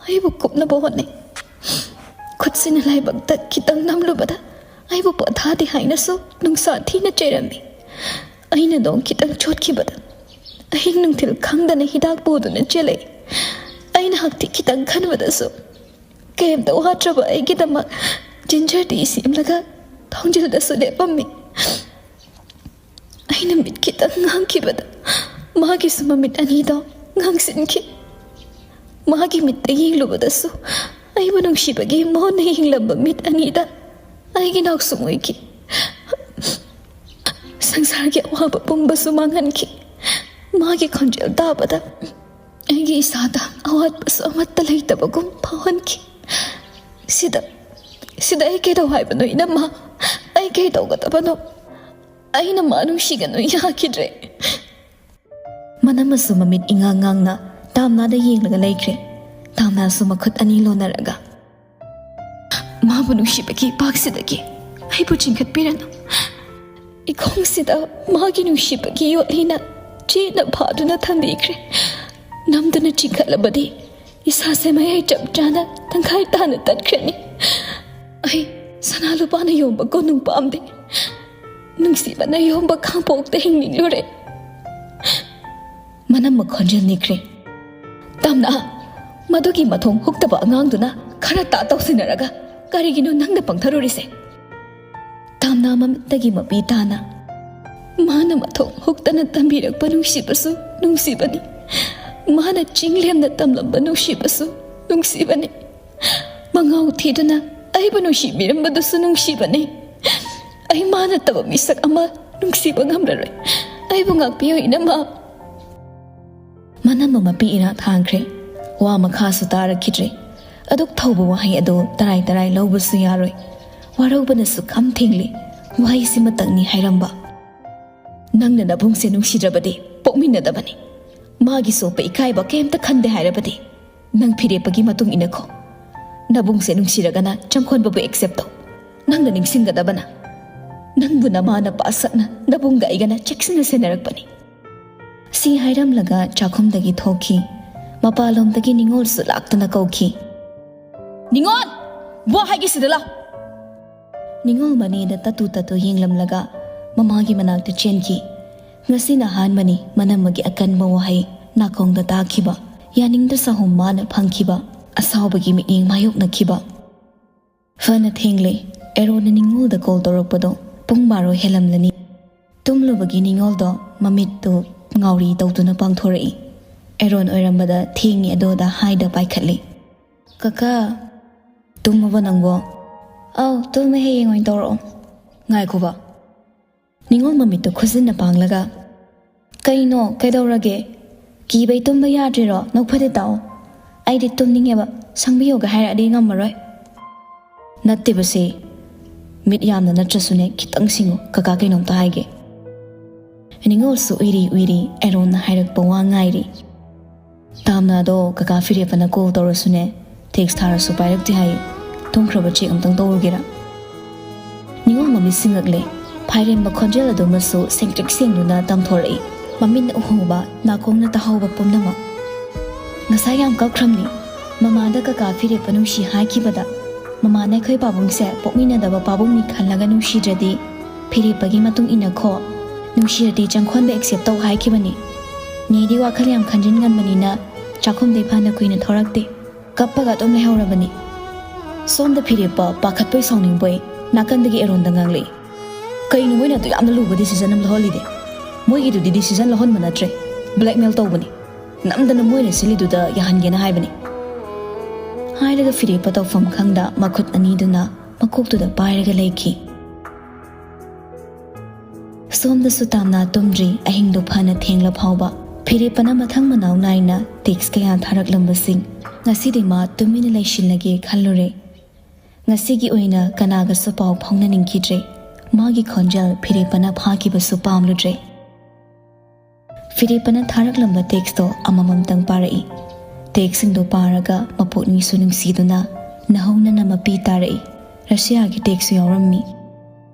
ꯑꯩꯕꯨ ꯀꯨꯞꯅꯕ ꯍꯣꯠꯅꯩ꯫ ꯈꯨꯠꯁꯤꯅ ꯂꯥꯏꯕꯛꯇ ꯈꯤꯇꯪ ꯅꯝꯂꯨꯕꯗ ꯑꯩꯕꯨ ꯄꯣꯊꯥꯗꯦ ꯍꯥꯏꯅꯁꯨ ꯅꯨꯡꯁꯥ ꯊꯤꯅ ꯆꯩꯔꯝꯃꯤ꯫ ꯑꯩꯅ ꯅꯣꯡ ꯈꯤꯇꯪ ꯆꯣꯠꯈꯤꯕꯗ ꯑꯍꯤꯡ ꯅꯨꯡꯊꯤꯜ ꯈꯪꯗꯅ ꯍꯤꯗꯥꯛ ꯄꯨꯗꯨꯅ ꯆꯦꯜꯂꯛꯏ꯫ ꯑꯩꯅ ꯍꯛꯊꯤ ꯈꯤꯇꯪ ꯈꯟꯕꯗꯁꯨ ꯀꯩꯝꯇ ꯋꯥꯠꯇ꯭ꯔꯕ ꯑꯩꯒꯤꯗꯃꯛ ꯖꯤꯟꯖꯔ ꯇꯤ ꯁꯦꯝꯂꯒ ꯊꯣꯡꯖꯤꯜꯗꯁꯨ ꯂꯦꯞꯄꯝꯃꯤ꯫ ꯑꯩꯅ ꯃꯤꯠ ꯈꯤꯇꯪ ꯉꯥꯡꯈꯤꯕꯗ ꯃꯥꯒꯤꯁꯨ ꯃꯃꯤꯠ ꯑꯅꯤꯗꯣ ꯉꯥꯡꯁꯤꯟꯈꯤ꯫ ꯃꯥꯒꯤ ꯃꯤꯠꯇ ꯌꯦꯡꯂꯨꯕꯗꯁꯨ ꯑꯩꯕꯨ ꯅꯨꯡꯁꯤꯕꯒꯤ ꯃꯣꯟꯅ ꯌꯦꯡꯂꯝꯕ ꯃꯤꯠ ꯑꯅꯤꯗ ꯑꯩꯒꯤ ꯅꯥꯎꯁꯨꯝ ꯑꯣꯏꯈꯤ꯫ ꯁꯪꯁꯥꯔꯒꯤ ꯑꯋꯥꯕ ꯄꯨꯝꯕꯁꯨ ꯃꯥꯡꯍꯟꯈꯤ꯫ ꯃꯥꯒꯤ ꯈꯣꯟꯖꯦꯜ ꯇꯥꯕꯗ ꯑꯩꯒꯤ ꯏꯁꯥꯗ ꯑꯋꯥꯠꯄꯁꯨ ꯑꯃꯠꯇ ꯂꯩꯇꯕꯒꯨꯝ ꯐꯥꯎꯍꯟꯈꯤ꯫ ꯁꯤꯗ, ꯁꯤꯗ ꯑꯩ ꯀꯩꯗꯧ ꯍꯥꯏꯕꯅꯣ, ꯏꯅꯝꯃ? ꯑꯩ ꯀꯩ ꯇꯧꯒꯗꯕꯅꯣ? ꯑꯩꯅ ꯃꯥ ꯅꯨꯡꯁꯤꯒꯅꯨ ꯌꯥꯈꯤꯗ꯭ꯔꯦ꯫ ꯃꯅꯝꯃꯁꯨ ꯃꯃꯤꯠ ꯏꯉꯥꯡ ꯉꯥꯡꯅ ꯇꯥꯝꯅꯥꯗ ꯌꯦꯡꯂꯒ ꯂꯩꯈ꯭ꯔꯦ꯫ ꯇꯥꯝꯅꯥꯁꯨ ꯃꯈꯨꯠ ꯑꯅꯤ ꯂꯣꯟꯅꯔꯒ, "ꯃꯥꯕꯨ ꯅꯨꯡꯁꯤꯕꯒꯤ ꯏꯄꯥꯛꯁꯤꯗꯒꯤ ꯑꯩꯕꯨ ꯆꯤꯡꯈꯠꯄꯤꯔꯅꯨ꯫ ꯏꯈꯣꯡꯁꯤꯗ ꯃꯥꯒꯤ ꯅꯨꯡꯁꯤꯕꯒꯤ ꯌꯣꯠꯂꯤꯅ ꯆꯦꯠꯅ ꯐꯥꯗꯨꯅ ꯊꯝꯕꯤꯈ꯭ꯔꯦ꯫ ꯅꯝꯗꯨꯅ ꯆꯤꯡꯈꯠꯂꯕꯗꯤ ꯏꯁꯥꯁꯦ ꯃꯌꯥꯏ ꯆꯞ ꯆꯥꯅ ꯇꯪꯈꯥꯏ ꯇꯥꯅ ꯇꯠꯈ꯭ꯔꯅꯤ꯫ ꯑꯩ ꯁꯅꯥ ꯂꯨꯄꯥꯅ ꯌꯣꯟꯕ ꯀꯣꯅꯨꯡ ꯄꯥꯝꯗꯦ꯫ ꯅꯨꯡꯁꯤꯕꯅ ꯌꯣꯟꯕ ꯈꯥꯡꯄꯣꯛꯇ ꯍꯤꯡꯅꯤꯡꯂꯨꯔꯦ꯫" ꯃꯅꯝꯃ ꯈꯣꯟꯖꯦꯜ ꯅꯤꯛꯈ꯭ꯔꯦ꯫ "ꯇꯥꯝꯅꯥ, ꯃꯗꯨꯒꯤ ꯃꯊꯣꯡ ꯍꯨꯛꯇꯕ ꯑꯉꯥꯡꯗꯨꯅ ꯈꯔ ꯇꯥ ꯇꯧꯁꯤꯟꯅꯔꯒ ꯀꯔꯤꯒꯤꯅꯣ ꯅꯪꯅ ꯄꯪꯊꯔꯨꯔꯤꯁꯦ?" ꯇꯥꯝꯅꯥ ꯃꯃꯤꯠꯇꯒꯤ ꯃꯄꯤ ꯇꯥꯅ, "ꯃꯥꯅ ꯃꯊꯣꯡ ꯍꯨꯛꯇꯅ ꯇꯝꯕꯤꯔꯛꯄ ꯅꯨꯡꯁꯤꯕꯁꯨ ꯅꯨꯡꯁꯤꯕꯅꯤ꯫ ꯃꯥꯅ ꯆꯤꯡ ꯂꯦꯝꯅ ꯇꯝꯂꯝꯕ ꯅꯨꯡꯁꯤꯕꯁꯨ ꯅꯨꯡꯁꯤꯕꯅꯤ꯫ ꯃꯉꯥꯎ ꯊꯤꯗꯨꯅ ꯑꯩꯕꯨ ꯅꯨꯡꯁꯤꯕꯤꯔꯝꯕꯗꯨꯁꯨ ꯅꯨꯡꯁꯤꯕꯅꯤ꯫ ꯑꯩ ꯃꯥ ꯅꯠꯇꯕ ꯃꯤꯁꯛ ꯑꯃ ꯅꯨꯡꯁꯤꯕ ꯉꯝꯂꯔꯣꯏ꯫ ꯑꯩꯕꯨ ꯉꯥꯛꯄꯤꯌꯨ, ꯏꯅꯝꯃ꯫" ꯃꯅꯝꯃ ꯃꯄꯤ ꯏꯅꯥꯛ ꯊꯥꯡꯈ꯭ꯔꯦ꯫ ꯋꯥ ꯃꯈꯥꯁꯨ ꯇꯥꯔꯛꯈꯤꯗ꯭ꯔꯦ꯫ ꯑꯗꯨꯛ ꯊꯧꯕ ꯋꯥꯍꯩ ꯑꯗꯨ ꯇꯔꯥꯏ ꯇꯔꯥꯏ ꯂꯧꯕꯁꯨ ꯌꯥꯔꯣꯏ꯫ ꯋꯥꯔꯧꯕꯅꯁꯨ ꯈꯝ ꯊꯦꯡꯂꯤ꯫ ꯋꯥꯍꯩꯁꯤꯃꯇꯪꯅꯤ ꯍꯥꯏꯔꯝꯕ꯫ "ꯅꯪꯅ ꯅꯕꯨꯡꯁꯦ ꯅꯨꯡꯁꯤꯗ꯭ꯔꯕꯗꯤ ꯄꯣꯛꯃꯤꯟꯅꯗꯕꯅꯤ꯫ ꯃꯥꯒꯤ ꯁꯣꯛꯄ ꯏꯀꯥꯏꯕ ꯀꯩꯝꯇ ꯈꯟꯗꯦ ꯍꯥꯏꯔꯕꯗꯤ ꯅꯪ ꯐꯤꯔꯦꯞꯄꯒꯤ ꯃꯇꯨꯡ ꯏꯟꯅꯈꯣ꯫ ꯅꯕꯨꯡꯁꯦ ꯅꯨꯡꯁꯤꯔꯒꯅ ꯆꯪꯈꯣꯟꯕꯕꯨ ꯑꯦꯛꯁꯦꯞ ꯇꯧ꯫ ꯅꯪꯅ ꯅꯤꯡꯁꯤꯡꯒꯗꯕꯅ, ꯅꯪꯕꯨ ꯅꯃꯥꯅ ꯄꯥꯁꯛꯅ ꯅꯕꯨꯡꯒ ꯑꯩꯒꯅ ꯆꯦꯛꯁꯤꯟꯅ ꯁꯦꯟꯅꯔꯛꯄꯅꯤ꯫ ꯁꯤ ꯍꯥꯏꯔꯝꯂꯒ ꯆꯥꯛꯈꯨꯝꯗꯒꯤ ꯊꯣꯛꯈꯤ꯫ ꯃꯄꯥꯟꯂꯣꯝꯗꯒꯤ ꯅꯤꯉꯣꯜꯁꯨ ꯂꯥꯛꯇꯨꯅ ꯀꯧꯈꯤ꯫ "ꯅꯤꯉꯣꯜ! ꯕꯣ ꯍꯥꯏꯒꯦ ꯁꯤꯗ ꯂꯥꯎ!" ꯅꯤꯉꯣꯜ ꯃꯅꯦꯗ ꯇꯠꯇꯨ ꯇꯠꯇꯨ ꯌꯦꯡꯂꯝꯂꯒ ꯃꯃꯥꯒꯤ ꯃꯅꯥꯛꯇ ꯆꯦꯟꯈꯤ꯫ ꯉꯁꯤꯅ ꯑꯍꯥꯟꯕꯅꯤ ꯃꯅꯝꯃꯒꯤ ꯑꯀꯟꯕ ꯋꯥꯍꯩ ꯅꯥꯀꯣꯡꯗ ꯇꯥꯈꯤꯕ꯫ ꯌꯥꯅꯤꯡꯗ ꯆꯍꯨꯝ ꯃꯥꯅ ꯐꯪꯈꯤꯕ꯫ ꯑꯁꯥꯎꯕꯒꯤ ꯃꯤꯠꯌꯦꯡ ꯃꯥꯌꯣꯛꯅꯈꯤꯕ꯫ ꯐꯅ ꯊꯦꯡꯂꯦ꯫ ꯑꯦꯔꯣꯟꯅ ꯅꯤꯉꯣꯜꯗ ꯀꯣꯜ ꯇꯧꯔꯛꯄꯗꯣ ꯄꯨꯡ ꯕꯥꯔꯣ ꯍꯦꯜꯂꯝꯂꯅꯤ꯫ ꯇꯨꯝꯂꯨꯕꯒꯤ ꯅꯤꯉꯣꯜꯗꯣ ꯃꯃꯤꯠꯇꯨ ꯉꯥꯎꯔꯤ ꯇꯧꯗꯨꯅ ꯄꯥꯡꯊꯣꯔꯛꯏ꯫ ꯑꯦꯔꯣꯟ ꯑꯣꯏꯔꯝꯕꯗ ꯊꯦꯡꯉꯤ ꯑꯗꯣꯗ ꯍꯥꯏꯗ ꯄꯥꯏꯈꯠꯂꯤ꯫ "ꯀꯀꯥ, ꯇꯨꯝꯃꯕꯣ ꯅꯪꯕꯣ?" "ꯑꯧ, ꯇꯨꯝꯃꯦ, ꯍꯌꯦꯡ ꯑꯣꯏꯅ ꯇꯧꯔꯛꯑꯣ꯫" "ꯉꯥꯏꯈꯣꯕ꯫" ꯅꯤꯉꯣꯜ ꯃꯃꯤꯠꯇꯨ ꯈꯨꯖꯤꯟꯅ ꯄꯥꯡꯂꯒ, "ꯀꯩꯅꯣ? ꯀꯩꯗꯧꯔꯒꯦ? ꯀꯤꯕꯩ ꯇꯨꯝꯕ ꯌꯥꯗ꯭ꯔꯤꯔꯣ? ꯅꯣꯛꯐꯗꯦ ꯇꯥꯎ꯫ ꯑꯩꯗꯤ ꯇꯨꯝꯅꯤꯡꯉꯦꯕ, ꯁꯪꯕꯤꯌꯣꯒ ꯍꯥꯏꯔꯛꯑꯗꯤ ꯉꯝꯃꯔꯣꯏ꯫" "ꯅꯠꯇꯦꯕꯁꯦ, ꯃꯤꯠ ꯌꯥꯝꯅ ꯅꯠꯇ꯭ꯔꯁꯨꯅꯦ, ꯈꯤꯇꯪ ꯁꯤꯡꯉꯨ꯫ ꯀꯀꯥ ꯀꯩꯅꯣꯝꯇ ꯍꯥꯏꯒꯦ꯫" ꯅꯤꯉꯣꯜꯁꯨ ꯎꯏꯔꯤ ꯎꯏꯔꯤ ꯑꯦꯔꯣꯟꯅ ꯍꯥꯏꯔꯛꯄ ꯋꯥ ꯉꯥꯏꯔꯤ꯫ "ꯇꯥꯝꯅꯥꯗꯣ ꯀꯀꯥ ꯐꯤꯔꯦꯞꯄꯅ ꯀꯣꯜ ꯇꯧꯔꯁꯨꯅꯦ, ꯇꯦꯛꯁ ꯊꯥꯔꯁꯨ ꯄꯥꯏꯔꯛꯇꯦ ꯍꯥꯏꯌꯦ꯫ ꯇꯨꯝꯈ꯭ꯔꯕ ꯆꯦꯛ ꯑꯝꯇꯪ ꯇꯧꯔꯨꯒꯦꯔꯥ?" ꯅꯤꯉꯣꯜ ꯃꯃꯤꯠ ꯁꯤꯡꯉꯛꯂꯦ꯫ ꯐꯥꯏꯔꯦꯟꯕ ꯈꯣꯟꯖꯦꯜ ꯑꯗꯨꯃꯁꯨ ꯁꯦꯡꯇ꯭ꯔꯤꯛ ꯁꯦꯡꯗꯨꯅ ꯇꯝꯊꯣꯔꯛꯏ꯫ ꯃꯃꯤꯠꯅ ꯎꯍꯧꯕ, ꯅꯥꯀꯣꯡꯅ ꯇꯥꯍꯧꯕ ꯄꯨꯝꯅꯃꯛ꯫ "ꯉꯁꯥꯏ ꯌꯥꯝ ꯀꯞꯈ꯭ꯔꯝꯅꯤ꯫ ꯃꯃꯥꯗ ꯀꯀꯥ ꯐꯤꯔꯦꯞꯄ ꯅꯨꯡꯁꯤ ꯍꯥꯏꯈꯤꯕꯗ꯫ ꯃꯃꯥꯅ ꯑꯩꯈꯣꯏ ꯄꯥꯕꯨꯡꯁꯦ ꯄꯣꯛꯃꯤꯟꯅꯗꯕ ꯄꯥꯕꯨꯡꯅꯤ ꯈꯜꯂꯒ ꯅꯨꯡꯁꯤꯗ꯭ꯔꯗꯤ ꯐꯤꯔꯦꯞꯄꯒꯤ ꯃꯇꯨꯡ ꯏꯟꯅꯈꯣ꯫ ꯅꯨꯡꯁꯤꯔꯗꯤ ꯆꯪꯈꯣꯟꯗ ꯑꯦꯛꯁꯦꯞ ꯇꯧ ꯍꯥꯏꯈꯤꯕꯅꯤ꯫ ꯅꯦꯗꯤ ꯋꯥꯈꯜ ꯌꯥꯝ ꯈꯟꯖꯤꯟꯒꯟꯕꯅꯤꯅ ꯆꯥꯛꯈꯨꯝꯗꯩ ꯐꯅ ꯀꯨꯏꯅ ꯊꯣꯔꯛꯇꯦ꯫ ꯀꯞꯄꯒ ꯑꯗꯨꯝ ꯂꯩꯍꯧꯔꯕꯅꯤ꯫" ꯁꯣꯝꯗ ꯐꯤꯔꯦꯞꯄ ꯄꯥꯈꯠꯄꯣꯏ ꯁꯥꯎꯅꯤꯡꯕꯣꯏ ꯅꯥꯀꯟꯗꯒꯤ ꯑꯦꯔꯣꯟꯗ ꯉꯥꯡꯂꯛꯏ꯫ "ꯀꯩꯅꯣ ꯃꯣꯏꯅ ꯑꯗꯨ ꯌꯥꯝꯅ ꯂꯨꯕ ꯗꯤꯁꯤꯖꯟ ꯑꯃ ꯂꯧꯍꯜꯂꯤꯗꯤ? ꯃꯣꯏꯒꯤꯗꯨꯗꯤ ꯗꯤꯁꯤꯖꯟ ꯂꯧꯍꯟꯕ ꯅꯠꯇ꯭ꯔꯦ, ꯕ꯭ꯂꯦꯛꯃꯦꯜ ꯇꯧꯕꯅꯤ꯫ ꯅꯝꯗꯅ ꯃꯣꯏꯅ ꯁꯤꯜꯂꯤꯗꯨꯗ ꯌꯥꯍꯟꯒꯦꯅ ꯍꯥꯏꯕꯅꯤ꯫" ꯍꯥꯏꯔꯒ ꯐꯤꯔꯦꯞꯄ ꯇꯧꯐꯝ ꯈꯪꯗ ꯃꯈꯨꯠ ꯑꯅꯤꯗꯨꯅ ꯃꯀꯣꯛꯇꯨꯗ ꯄꯥꯏꯔꯒ ꯂꯩꯈꯤ꯫ ꯁꯣꯝꯗꯁꯨ ꯇꯥꯝꯅꯥ ꯇꯨꯝꯗ꯭ꯔꯤ꯫ ꯑꯍꯤꯡꯗꯨ ꯐꯅ ꯊꯦꯡꯂ ꯐꯥꯎꯕ ꯐꯤꯔꯦꯞꯄꯅ ꯃꯊꯪ ꯃꯅꯥꯎ ꯅꯥꯏꯅ ꯇꯦꯛꯁ ꯀꯌꯥ ꯊꯥꯔꯛꯂꯝꯕꯁꯤꯡ꯫ ꯉꯁꯤꯗꯤ ꯃꯥ ꯇꯨꯃꯤꯟꯅ ꯂꯩꯁꯤꯜꯂꯒꯦ ꯈꯜꯂꯨꯔꯦ꯫ ꯉꯁꯤꯒꯤ ꯑꯣꯏꯅ ꯀꯅꯥꯒꯁꯨ ꯄꯥꯎ ꯐꯥꯎꯅꯅꯤꯡꯈꯤꯗ꯭ꯔꯦ꯫ ꯃꯥꯒꯤ ꯈꯣꯟꯖꯦꯜ ꯐꯤꯔꯦꯞꯄꯅ ꯐꯥꯈꯤꯕꯁꯨ ꯄꯥꯝꯂꯨꯗ꯭ꯔꯦ꯫ ꯐꯤꯔꯦꯞꯄꯅ ꯊꯥꯔꯛꯂꯝꯕ ꯇꯦꯛꯁꯇꯣ ꯑꯃꯃꯝꯇꯪ ꯄꯥꯔꯛꯏ꯫ ꯇꯦꯛꯁꯁꯤꯡꯗꯣ ꯄꯥꯔꯒ ꯃꯄꯨꯛꯅꯤꯡꯁꯨ ꯅꯨꯡꯁꯤꯗꯨꯅ ꯅꯧꯍꯧꯅꯅ ꯃꯄꯤ ꯇꯥꯔꯛꯏ꯫ ꯔꯁꯤꯌꯥꯒꯤ ꯇꯦꯛꯁꯁꯨ ꯌꯥꯎꯔꯝꯃꯤ꯫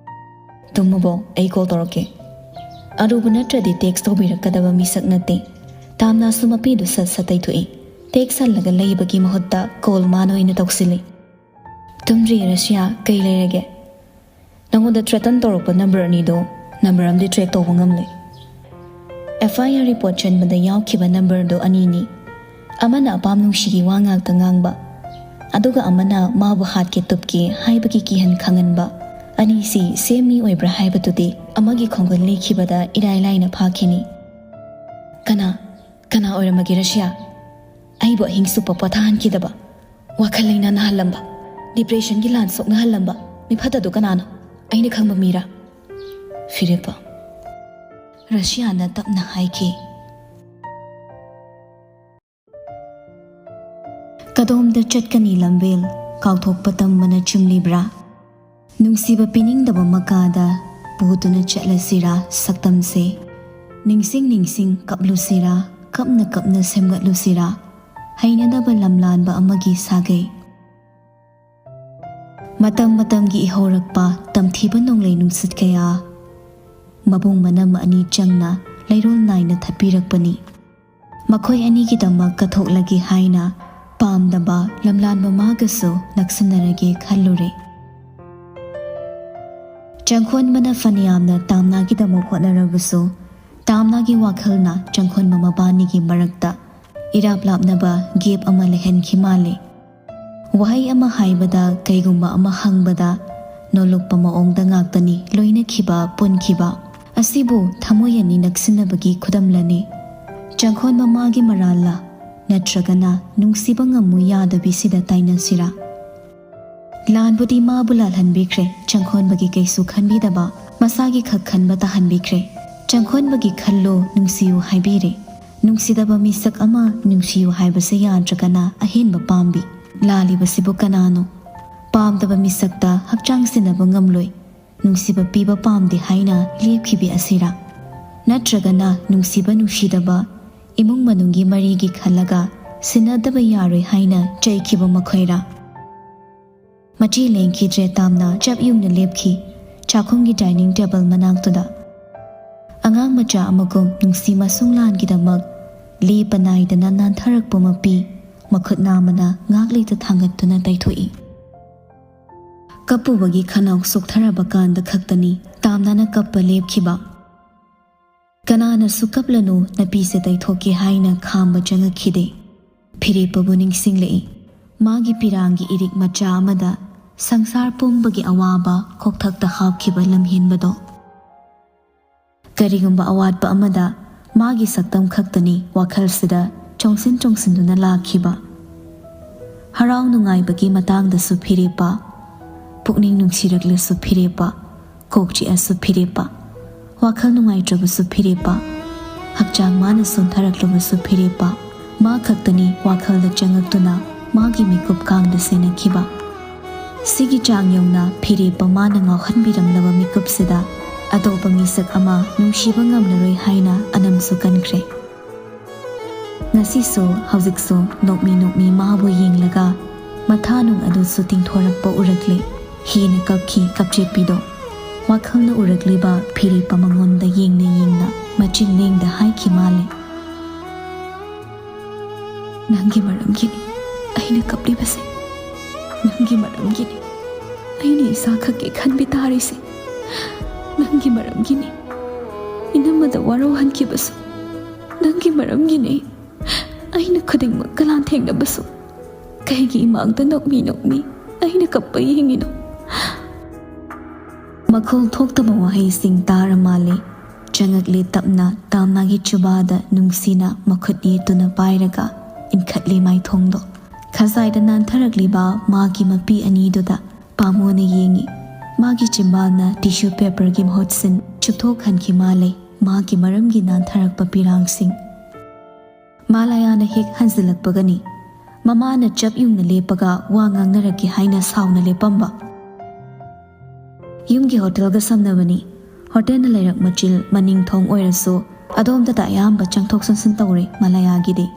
"ꯇꯨꯝꯃꯕꯣ? ꯑꯩ ꯀꯣꯜ ꯇꯧꯔꯛꯀꯦ꯫" ꯑꯔꯨꯕ ꯅꯠꯇ꯭ꯔꯗꯤ ꯇꯦꯛꯁ ꯇꯧꯕꯤꯔꯛꯀꯗꯕ ꯃꯤꯁꯛ ꯅꯠꯇꯦ꯫ ꯇꯥꯝꯅꯥꯁꯨ ꯃꯄꯤꯗꯨ ꯁꯠ ꯁꯠ ꯇꯩꯊꯣꯛꯏ꯫ ꯇꯦꯛꯁ ꯍꯜꯂꯒ ꯂꯩꯕꯒꯤ ꯃꯍꯨꯠꯇ ꯀꯣꯜ ꯃꯥꯅ ꯑꯣꯏꯅ ꯇꯧꯁꯤꯜꯂꯤ꯫ "ꯇꯨꯝꯗ꯭ꯔꯤꯌꯦ ꯔꯁꯤꯌꯥ, ꯀꯩ ꯂꯩꯔꯒꯦ?" "ꯅꯉꯣꯟꯗ ꯊ꯭ꯔꯦꯇꯟ ꯇꯧꯔꯛꯄ ꯅꯝꯕꯔ ꯑꯅꯤꯗꯣ ꯅꯝꯕꯔ ꯑꯃꯗꯤ ꯇ꯭ꯔꯦꯛ ꯇꯧꯕ ꯉꯝꯂꯦ꯫ ꯑꯦꯐ ꯑꯥꯏ ꯑꯥꯔ ꯔꯤꯄꯣꯔꯠ ꯆꯟꯕꯗ ꯌꯥꯎꯈꯤꯕ ꯅꯝꯕꯔꯗꯣ ꯑꯅꯤꯅꯤ꯫ ꯑꯃꯅ ꯑꯄꯥꯝ ꯅꯨꯡꯁꯤꯒꯤ ꯋꯥ ꯉꯥꯛꯇ ꯉꯥꯡꯕ, ꯑꯗꯨꯒ ꯑꯃꯅ ꯃꯥꯕꯨ ꯍꯥꯠꯀꯦ ꯇꯨꯞꯀꯦ ꯍꯥꯏꯕꯒꯤ ꯀꯤꯍꯟ ꯈꯪꯍꯟꯕ꯫ ꯑꯅꯤꯁꯤ ꯁꯦꯝ ꯃꯤ ꯑꯣꯏꯕ꯭ꯔꯥ ꯍꯥꯏꯕꯗꯨꯗꯤ ꯑꯃꯒꯤ ꯈꯣꯡꯒꯨꯜ ꯂꯤꯈꯤꯕꯗ ꯏꯔꯥꯏ ꯂꯥꯏꯅ ꯐꯥꯈꯤꯅꯤ꯫" "ꯀꯅꯥ, ꯀꯅꯥ ꯑꯣꯏꯔꯝꯃꯒꯦ ꯔꯁꯤꯌꯥ? ꯑꯩꯕꯨ ꯑꯍꯤꯡ ꯆꯨꯞꯄ ꯄꯣꯊꯥꯍꯟꯈꯤꯗꯕ, ꯋꯥꯈꯜ ꯂꯩꯅꯥ ꯅꯥꯍꯜꯂꯝꯕ, ꯗꯤꯄ꯭ꯔꯦꯁꯟꯒꯤ ꯂꯥꯟ ꯁꯣꯛꯅꯍꯜꯂꯝꯕ ꯃꯤꯐꯠꯇꯗꯨ ꯀꯅꯥꯅꯣ? ꯑꯩꯅ ꯈꯪꯕ ꯃꯤꯔꯥ?" "ꯐꯤꯔꯦꯞꯄ꯫" ꯔꯁꯤꯌꯥꯅ ꯇꯞꯅ ꯍꯥꯏꯈꯤ꯫ ꯀꯗꯣꯝꯗ ꯆꯠꯀꯅꯤ ꯂꯝꯕꯦꯜ? ꯀꯥꯎꯊꯣꯛꯄ ꯇꯝꯕꯅ ꯆꯨꯝꯂꯤꯕ꯭ꯔꯥ? ꯅꯨꯡꯁꯤꯕ ꯄꯤꯅꯤꯡꯗꯕ ꯃꯀꯥꯗ ꯄꯨꯗꯨꯅ ꯆꯠꯂꯁꯤꯔꯥ ꯁꯛꯇꯝꯁꯦ? ꯅꯤꯡꯁꯤꯡ ꯅꯤꯡꯁꯤꯡ ꯀꯞꯂꯨꯁꯤꯔꯥ, ꯀꯞꯅ ꯀꯞꯅ ꯁꯦꯝꯒꯠꯂꯨꯁꯤꯔꯥ? ꯍꯩꯅꯗꯕ ꯂꯝꯂꯥꯟꯕ ꯑꯃꯒꯤ ꯁꯥꯒꯩ꯫ ꯃꯇꯝ ꯃꯇꯝꯒꯤ ꯏꯍꯧꯔꯛꯄ ꯇꯝꯊꯤꯕ ꯅꯣꯡꯂꯩ ꯅꯨꯡꯁꯤꯠ ꯀꯌꯥ, ꯃꯕꯨꯡ ꯃꯅꯝ ꯑꯅꯤ ꯆꯪꯅ ꯂꯩꯔꯣꯜ ꯅꯥꯏꯅ ꯊꯠꯄꯤꯔꯛꯄꯅꯤ꯫ ꯃꯈꯣꯏ ꯑꯅꯤꯒꯤꯗꯃꯛ ꯀꯠꯊꯣꯛꯂꯒꯦ ꯍꯥꯏꯅ ꯄꯥꯝꯗꯕ ꯂꯝꯂꯥꯟꯕ ꯃꯥꯒꯁꯨ ꯅꯛꯁꯤꯟꯅꯔꯒꯦ ꯈꯜꯂꯨꯔꯦ꯫ ꯆꯪꯈꯣꯟꯕꯅ ꯐꯅꯌꯥꯝꯅ ꯇꯥꯝꯅꯥꯒꯤꯗꯃꯛ ꯍꯣꯠꯅꯔꯕꯁꯨ, ꯇꯥꯝꯅꯥꯒꯤ ꯋꯥꯈꯜꯅ ꯆꯪꯈꯣꯟꯕ ꯃꯕꯥꯅꯤꯒꯤ ꯃꯔꯛꯇ ꯏꯔꯥꯞ ꯂꯥꯞꯅꯕ ꯒꯦꯞ ꯑꯃ ꯂꯩꯍꯟꯈꯤ ꯃꯥꯜꯂꯦ꯫ ꯋꯥꯍꯩ ꯑꯃ ꯍꯥꯏꯕꯗ, ꯀꯩꯒꯨꯝꯕ ꯑꯃ ꯍꯪꯕꯗ ꯅꯣꯂꯨꯛꯄ ꯃꯑꯣꯡꯗ ꯉꯥꯛꯇꯅꯤ ꯂꯣꯏꯅꯈꯤꯕ, ꯄꯨꯟꯈꯤꯕ꯫ ꯑꯁꯤꯕꯨ ꯊꯃꯣꯏ ꯑꯅꯤ ꯅꯛꯁꯤꯟꯅꯕꯒꯤ ꯈꯨꯗꯝꯂꯅꯤ꯫ ꯆꯪꯈꯣꯟ ꯃꯃꯥꯒꯤ ꯃꯔꯥꯜꯂ? ꯅꯠꯇ꯭ꯔꯒꯅ ꯅꯨꯡꯁꯤꯕ ꯉꯝꯃꯨ ꯌꯥꯗꯕꯤꯁꯤꯗ ꯇꯥꯏꯅꯁꯤꯔꯥ? ꯂꯥꯟꯕꯨꯗꯤ ꯃꯥꯕꯨ ꯂꯥꯜꯍꯟꯕꯤꯈ꯭ꯔꯦ, ꯆꯪꯈꯣꯟꯕꯒꯤ ꯀꯩꯁꯨ ꯈꯟꯕꯤꯗꯕ, ꯃꯁꯥꯒꯤ ꯈꯛ ꯈꯟꯕ ꯇꯥꯍꯟꯕꯤꯈ꯭ꯔꯦ꯫ ꯆꯪꯈꯣꯟꯕꯒꯤ ꯈꯜꯂꯨ, ꯅꯨꯡꯁꯤꯌꯨ ꯍꯥꯏꯕꯤꯔꯦ꯫ ꯅꯨꯡꯁꯤꯗꯕ ꯃꯤꯁꯛ ꯑꯃ ꯅꯨꯡꯁꯤꯌꯨ ꯍꯥꯏꯕꯁꯦ ꯌꯥꯗ꯭ꯔꯒꯅ ꯑꯍꯦꯟꯕ ꯄꯥꯝꯕꯤ꯫ ꯂꯥꯜꯂꯤꯕꯁꯤꯕꯨ ꯀꯅꯥꯅꯣ? ꯄꯥꯝꯗꯕ ꯃꯤꯁꯛꯇ ꯍꯛꯆꯥꯡ ꯁꯤꯟꯅꯕ ꯉꯝꯂꯣꯏ꯫ ꯅꯨꯡꯁꯤꯕ ꯄꯤꯕ ꯄꯥꯝꯗꯦ ꯍꯥꯏꯅ ꯂꯦꯞꯈꯤꯕꯤ ꯑꯁꯤꯔꯥ? ꯅꯠꯇ꯭ꯔꯒꯅ ꯅꯨꯡꯁꯤꯕ ꯅꯨꯡꯁꯤꯗꯕ, ꯏꯃꯨꯡ ꯃꯅꯨꯡꯒꯤ ꯃꯔꯤꯒꯤ ꯈꯜꯂꯒ ꯁꯤꯟꯅꯗꯕ ꯌꯥꯔꯣꯏ ꯍꯥꯏꯅ ꯆꯩꯈꯤꯕ ꯃꯈꯣꯏꯔꯥ? ꯃꯆꯦ ꯂꯦꯡꯈꯤꯗ꯭ꯔꯦ, ꯇꯥꯝꯅ ꯆꯞ ꯌꯨꯡꯅ ꯂꯦꯞꯈꯤ ꯆꯥꯛꯈꯨꯝꯒꯤ dining table ꯃꯅꯥꯛꯇꯨꯗ꯫ ꯑꯉꯥꯡ ꯃꯆꯥ ꯑꯃꯒꯨꯝ ꯅꯨꯡꯁꯤ ꯃꯁꯨꯡ ꯂꯥꯟꯒꯤꯗꯃꯛ ꯂꯦꯞꯄ ꯅꯥꯏꯗꯅ ꯅꯥꯟꯊꯔꯛꯄ ꯃꯄꯤ ꯃꯈꯨꯠ ꯅꯥꯝꯃꯅ ꯉꯥꯛꯂꯩꯗ ꯊꯥꯡꯒꯠꯇꯨꯅ ꯇꯩꯊꯣꯛꯏ꯫ ꯀꯞꯄꯨꯕꯒꯤ ꯈꯅꯥꯎ ꯁꯣꯛꯊꯔꯕ ꯀꯥꯟꯗ ꯈꯛꯇꯅꯤ ꯇꯥꯝꯅꯅ ꯀꯞꯄ ꯂꯦꯞꯈꯤꯕ꯫ ꯀꯅꯥꯅꯁꯨ "ꯀꯞꯂꯅꯨ, ꯅꯄꯤꯁꯦ ꯇꯩꯊꯣꯛꯀꯦ" ꯍꯥꯏꯅ ꯈꯥꯝꯕ ꯆꯪꯉꯛꯈꯤꯗꯦ꯫ ꯐꯤꯔꯦꯞꯄꯕꯨ ꯅꯤꯡꯁꯤꯡꯂꯛꯏ꯫ ꯃꯥꯒꯤ ꯄꯤꯔꯥꯡꯒꯤ ꯏꯔꯤꯛ ꯃꯆꯥ ꯑꯃꯗ ꯁꯪꯁꯥꯔ ꯄꯨꯝꯕꯒꯤ ꯑꯋꯥꯕ ꯈꯣꯛꯊꯛꯇ ꯍꯥꯞꯈꯤꯕ ꯂꯝꯍꯦꯟꯕꯗꯣ꯫ ꯀꯔꯤꯒꯨꯝꯕ ꯑꯋꯥꯠꯄ ꯑꯃꯗ ꯃꯥꯒꯤ ꯁꯛꯇꯝ ꯈꯛꯇꯅꯤ ꯋꯥꯈꯜꯁꯤꯗ ꯆꯣꯡꯁꯤꯟ ꯆꯣꯡꯁꯤꯟꯗꯨꯅ ꯂꯥꯛꯈꯤꯕ꯫ ꯍꯔꯥꯎ ꯅꯨꯡꯉꯥꯏꯕꯒꯤ ꯃꯇꯥꯡꯗꯁꯨ ꯐꯤꯔꯦꯞꯄ, ꯄꯨꯛꯅꯤꯡ ꯅꯨꯡꯁꯤꯔꯛꯂꯁꯨ ꯐꯤꯔꯦꯞꯄ, ꯀꯣꯛ ꯆꯤꯛꯑꯁꯨ ꯐꯤꯔꯦꯞꯄ, ꯋꯥꯈꯜ ꯅꯨꯡꯉꯥꯏꯇ꯭ꯔꯕꯁꯨ ꯐꯤꯔꯦꯞꯄ, ꯍꯛꯆꯥꯡ ꯃꯥꯅ ꯁꯣꯟꯊꯔꯛꯂꯕꯁꯨ ꯐꯤꯔꯦꯞꯄ, ꯃꯥ ꯈꯛꯇꯅꯤ ꯋꯥꯈꯜꯗ ꯆꯪꯉꯛꯇꯨꯅ ꯃꯥꯒꯤ ꯃꯤꯀꯨꯞ ꯀꯥꯡꯗ ꯁꯦꯟꯅꯈꯤꯕ꯫ ꯁꯤꯒꯤ ꯆꯥꯡ ꯌꯧꯅ ꯐꯤꯔꯦꯞꯄ ꯃꯥꯅ ꯉꯥꯎꯍꯟꯕꯤꯔꯝꯂꯕ ꯃꯤꯀꯨꯞꯁꯤꯗ ꯑꯇꯣꯞꯄ ꯃꯤꯁꯛ ꯑꯃ ꯅꯨꯡꯁꯤꯕ ꯉꯝꯂꯔꯣꯏ ꯍꯥꯏꯅ ꯑꯅꯝꯁꯨ ꯀꯟꯈ꯭ꯔꯦ꯫ ꯉꯁꯤꯁꯨ ꯍꯧꯖꯤꯛꯁꯨ ꯅꯣꯛꯃꯤ ꯅꯣꯛꯃꯤ ꯃꯥꯕꯨ ꯌꯦꯡꯂꯒ ꯃꯊꯥꯅꯨꯡ ꯑꯗꯨꯁꯨ ꯇꯤꯡꯊꯣꯔꯛꯄ ꯎꯔꯛꯂꯦ꯫ ꯍꯦꯟꯅ ꯀꯞꯈꯤ ꯀꯞꯆꯦꯠꯄꯤꯗꯣ꯫ ꯋꯥꯈꯜꯅ ꯎꯔꯛꯂꯤꯕ ꯐꯤꯔꯦꯞꯄ ꯃꯉꯣꯟꯗ ꯌꯦꯡꯅ ꯌꯦꯡꯅ ꯃꯆꯤꯟ ꯂꯦꯡꯗ ꯍꯥꯏꯈꯤ ꯃꯥꯜꯂꯦ꯫ "ꯅꯪꯒꯤ ꯃꯔꯝꯒꯤꯅꯤ ꯑꯩꯅ ꯀꯞꯂꯤꯕꯁꯦ꯫ ꯅꯪꯒꯤ ꯃꯔꯝꯒꯤꯅꯤ ꯑꯩꯅ ꯏꯁꯥ ꯈꯛꯀꯤ ꯈꯟꯕꯤ ꯇꯥꯔꯤꯁꯦ꯫ ꯅꯪꯒꯤ ꯃꯔꯝꯒꯤꯅꯤ ꯏꯅꯝꯃꯗ ꯋꯥꯔꯧꯍꯟꯈꯤꯕꯁꯨ꯫ ꯅꯪꯒꯤ ꯃꯔꯝꯒꯤꯅꯤ ꯑꯩꯅ ꯈꯨꯗꯤꯡꯃꯛꯀ ꯂꯥꯟꯊꯦꯡꯅꯕꯁꯨ꯫ ꯀꯩꯒꯤ ꯏꯃꯥꯡꯗ ꯅꯣꯛꯃꯤ ꯅꯣꯛꯃꯤ ꯑꯩꯅ ꯀꯞꯄ ꯌꯦꯡꯉꯤꯅꯣ?" ꯃꯈꯣꯜ ꯊꯣꯛꯇꯕ ꯋꯥꯍꯩꯁꯤꯡ ꯇꯥꯔ ꯃꯥꯜꯂꯦ꯫ ꯆꯪꯉꯛꯂꯦ ꯇꯞꯅ ꯇꯥꯝꯅꯥꯒꯤ ꯆꯨꯕꯥꯗ ꯅꯨꯡꯁꯤꯅ ꯃꯈꯨꯠ ꯌꯦꯠꯇꯨꯅ ꯄꯥꯏꯔꯒ ꯏꯟꯈꯠꯂꯦ ꯃꯥꯏꯊꯣꯡꯗꯣ꯫ ꯈꯖꯥꯏꯗ ꯅꯥꯟꯊꯔꯛꯂꯤꯕ ꯃꯥꯒꯤ ꯃꯄꯤ ꯑꯅꯤꯗꯨꯗ ꯄꯥꯝꯃꯣꯅ ꯌꯦꯡꯉꯤ꯫ ꯃꯥꯒꯤ ꯆꯤꯝꯕꯥꯜꯅ tissue paperꯒꯤ ꯃꯍꯨꯠ ꯁꯤꯟ ꯆꯨꯞꯊꯣꯛꯍꯟꯈꯤ ꯃꯥꯜꯂꯦ ꯃꯥꯒꯤ ꯃꯔꯝꯒꯤ ꯅꯥꯟꯊꯔꯛꯄ ꯄꯤꯔꯥꯡꯁꯤꯡ꯫ ꯃꯥꯂꯥꯌꯥꯅ ꯍꯦꯛ ꯍꯟꯖꯤꯜꯂꯛꯄꯒꯅꯤ ꯃꯃꯥꯅ ꯆꯞ ꯌꯨꯡꯅ ꯂꯦꯞꯄꯒ ꯋꯥ ꯉꯥꯡꯅꯔꯛꯀꯦ ꯍꯥꯏꯅ ꯁꯥꯎꯅ ꯂꯦꯞꯄꯝꯕ꯫ "ꯌꯨꯝꯒꯤ ꯍꯣꯇꯦꯜꯒ ꯁꯝꯅꯕꯅꯤ꯫ ꯍꯣꯇꯦꯜꯅ ꯂꯩꯔꯛ ꯃꯆꯤꯜ ꯃꯅꯤꯡ ꯊꯣꯡ ꯑꯣꯏꯔꯁꯨ ꯑꯗꯣꯝꯗꯇ ꯑꯌꯥꯝꯕ ꯆꯪꯊꯣꯛ ꯆꯪꯁꯤꯟ ꯇꯧꯔꯦ ꯃꯥꯂꯥꯌꯥꯒꯤꯗꯤ꯫"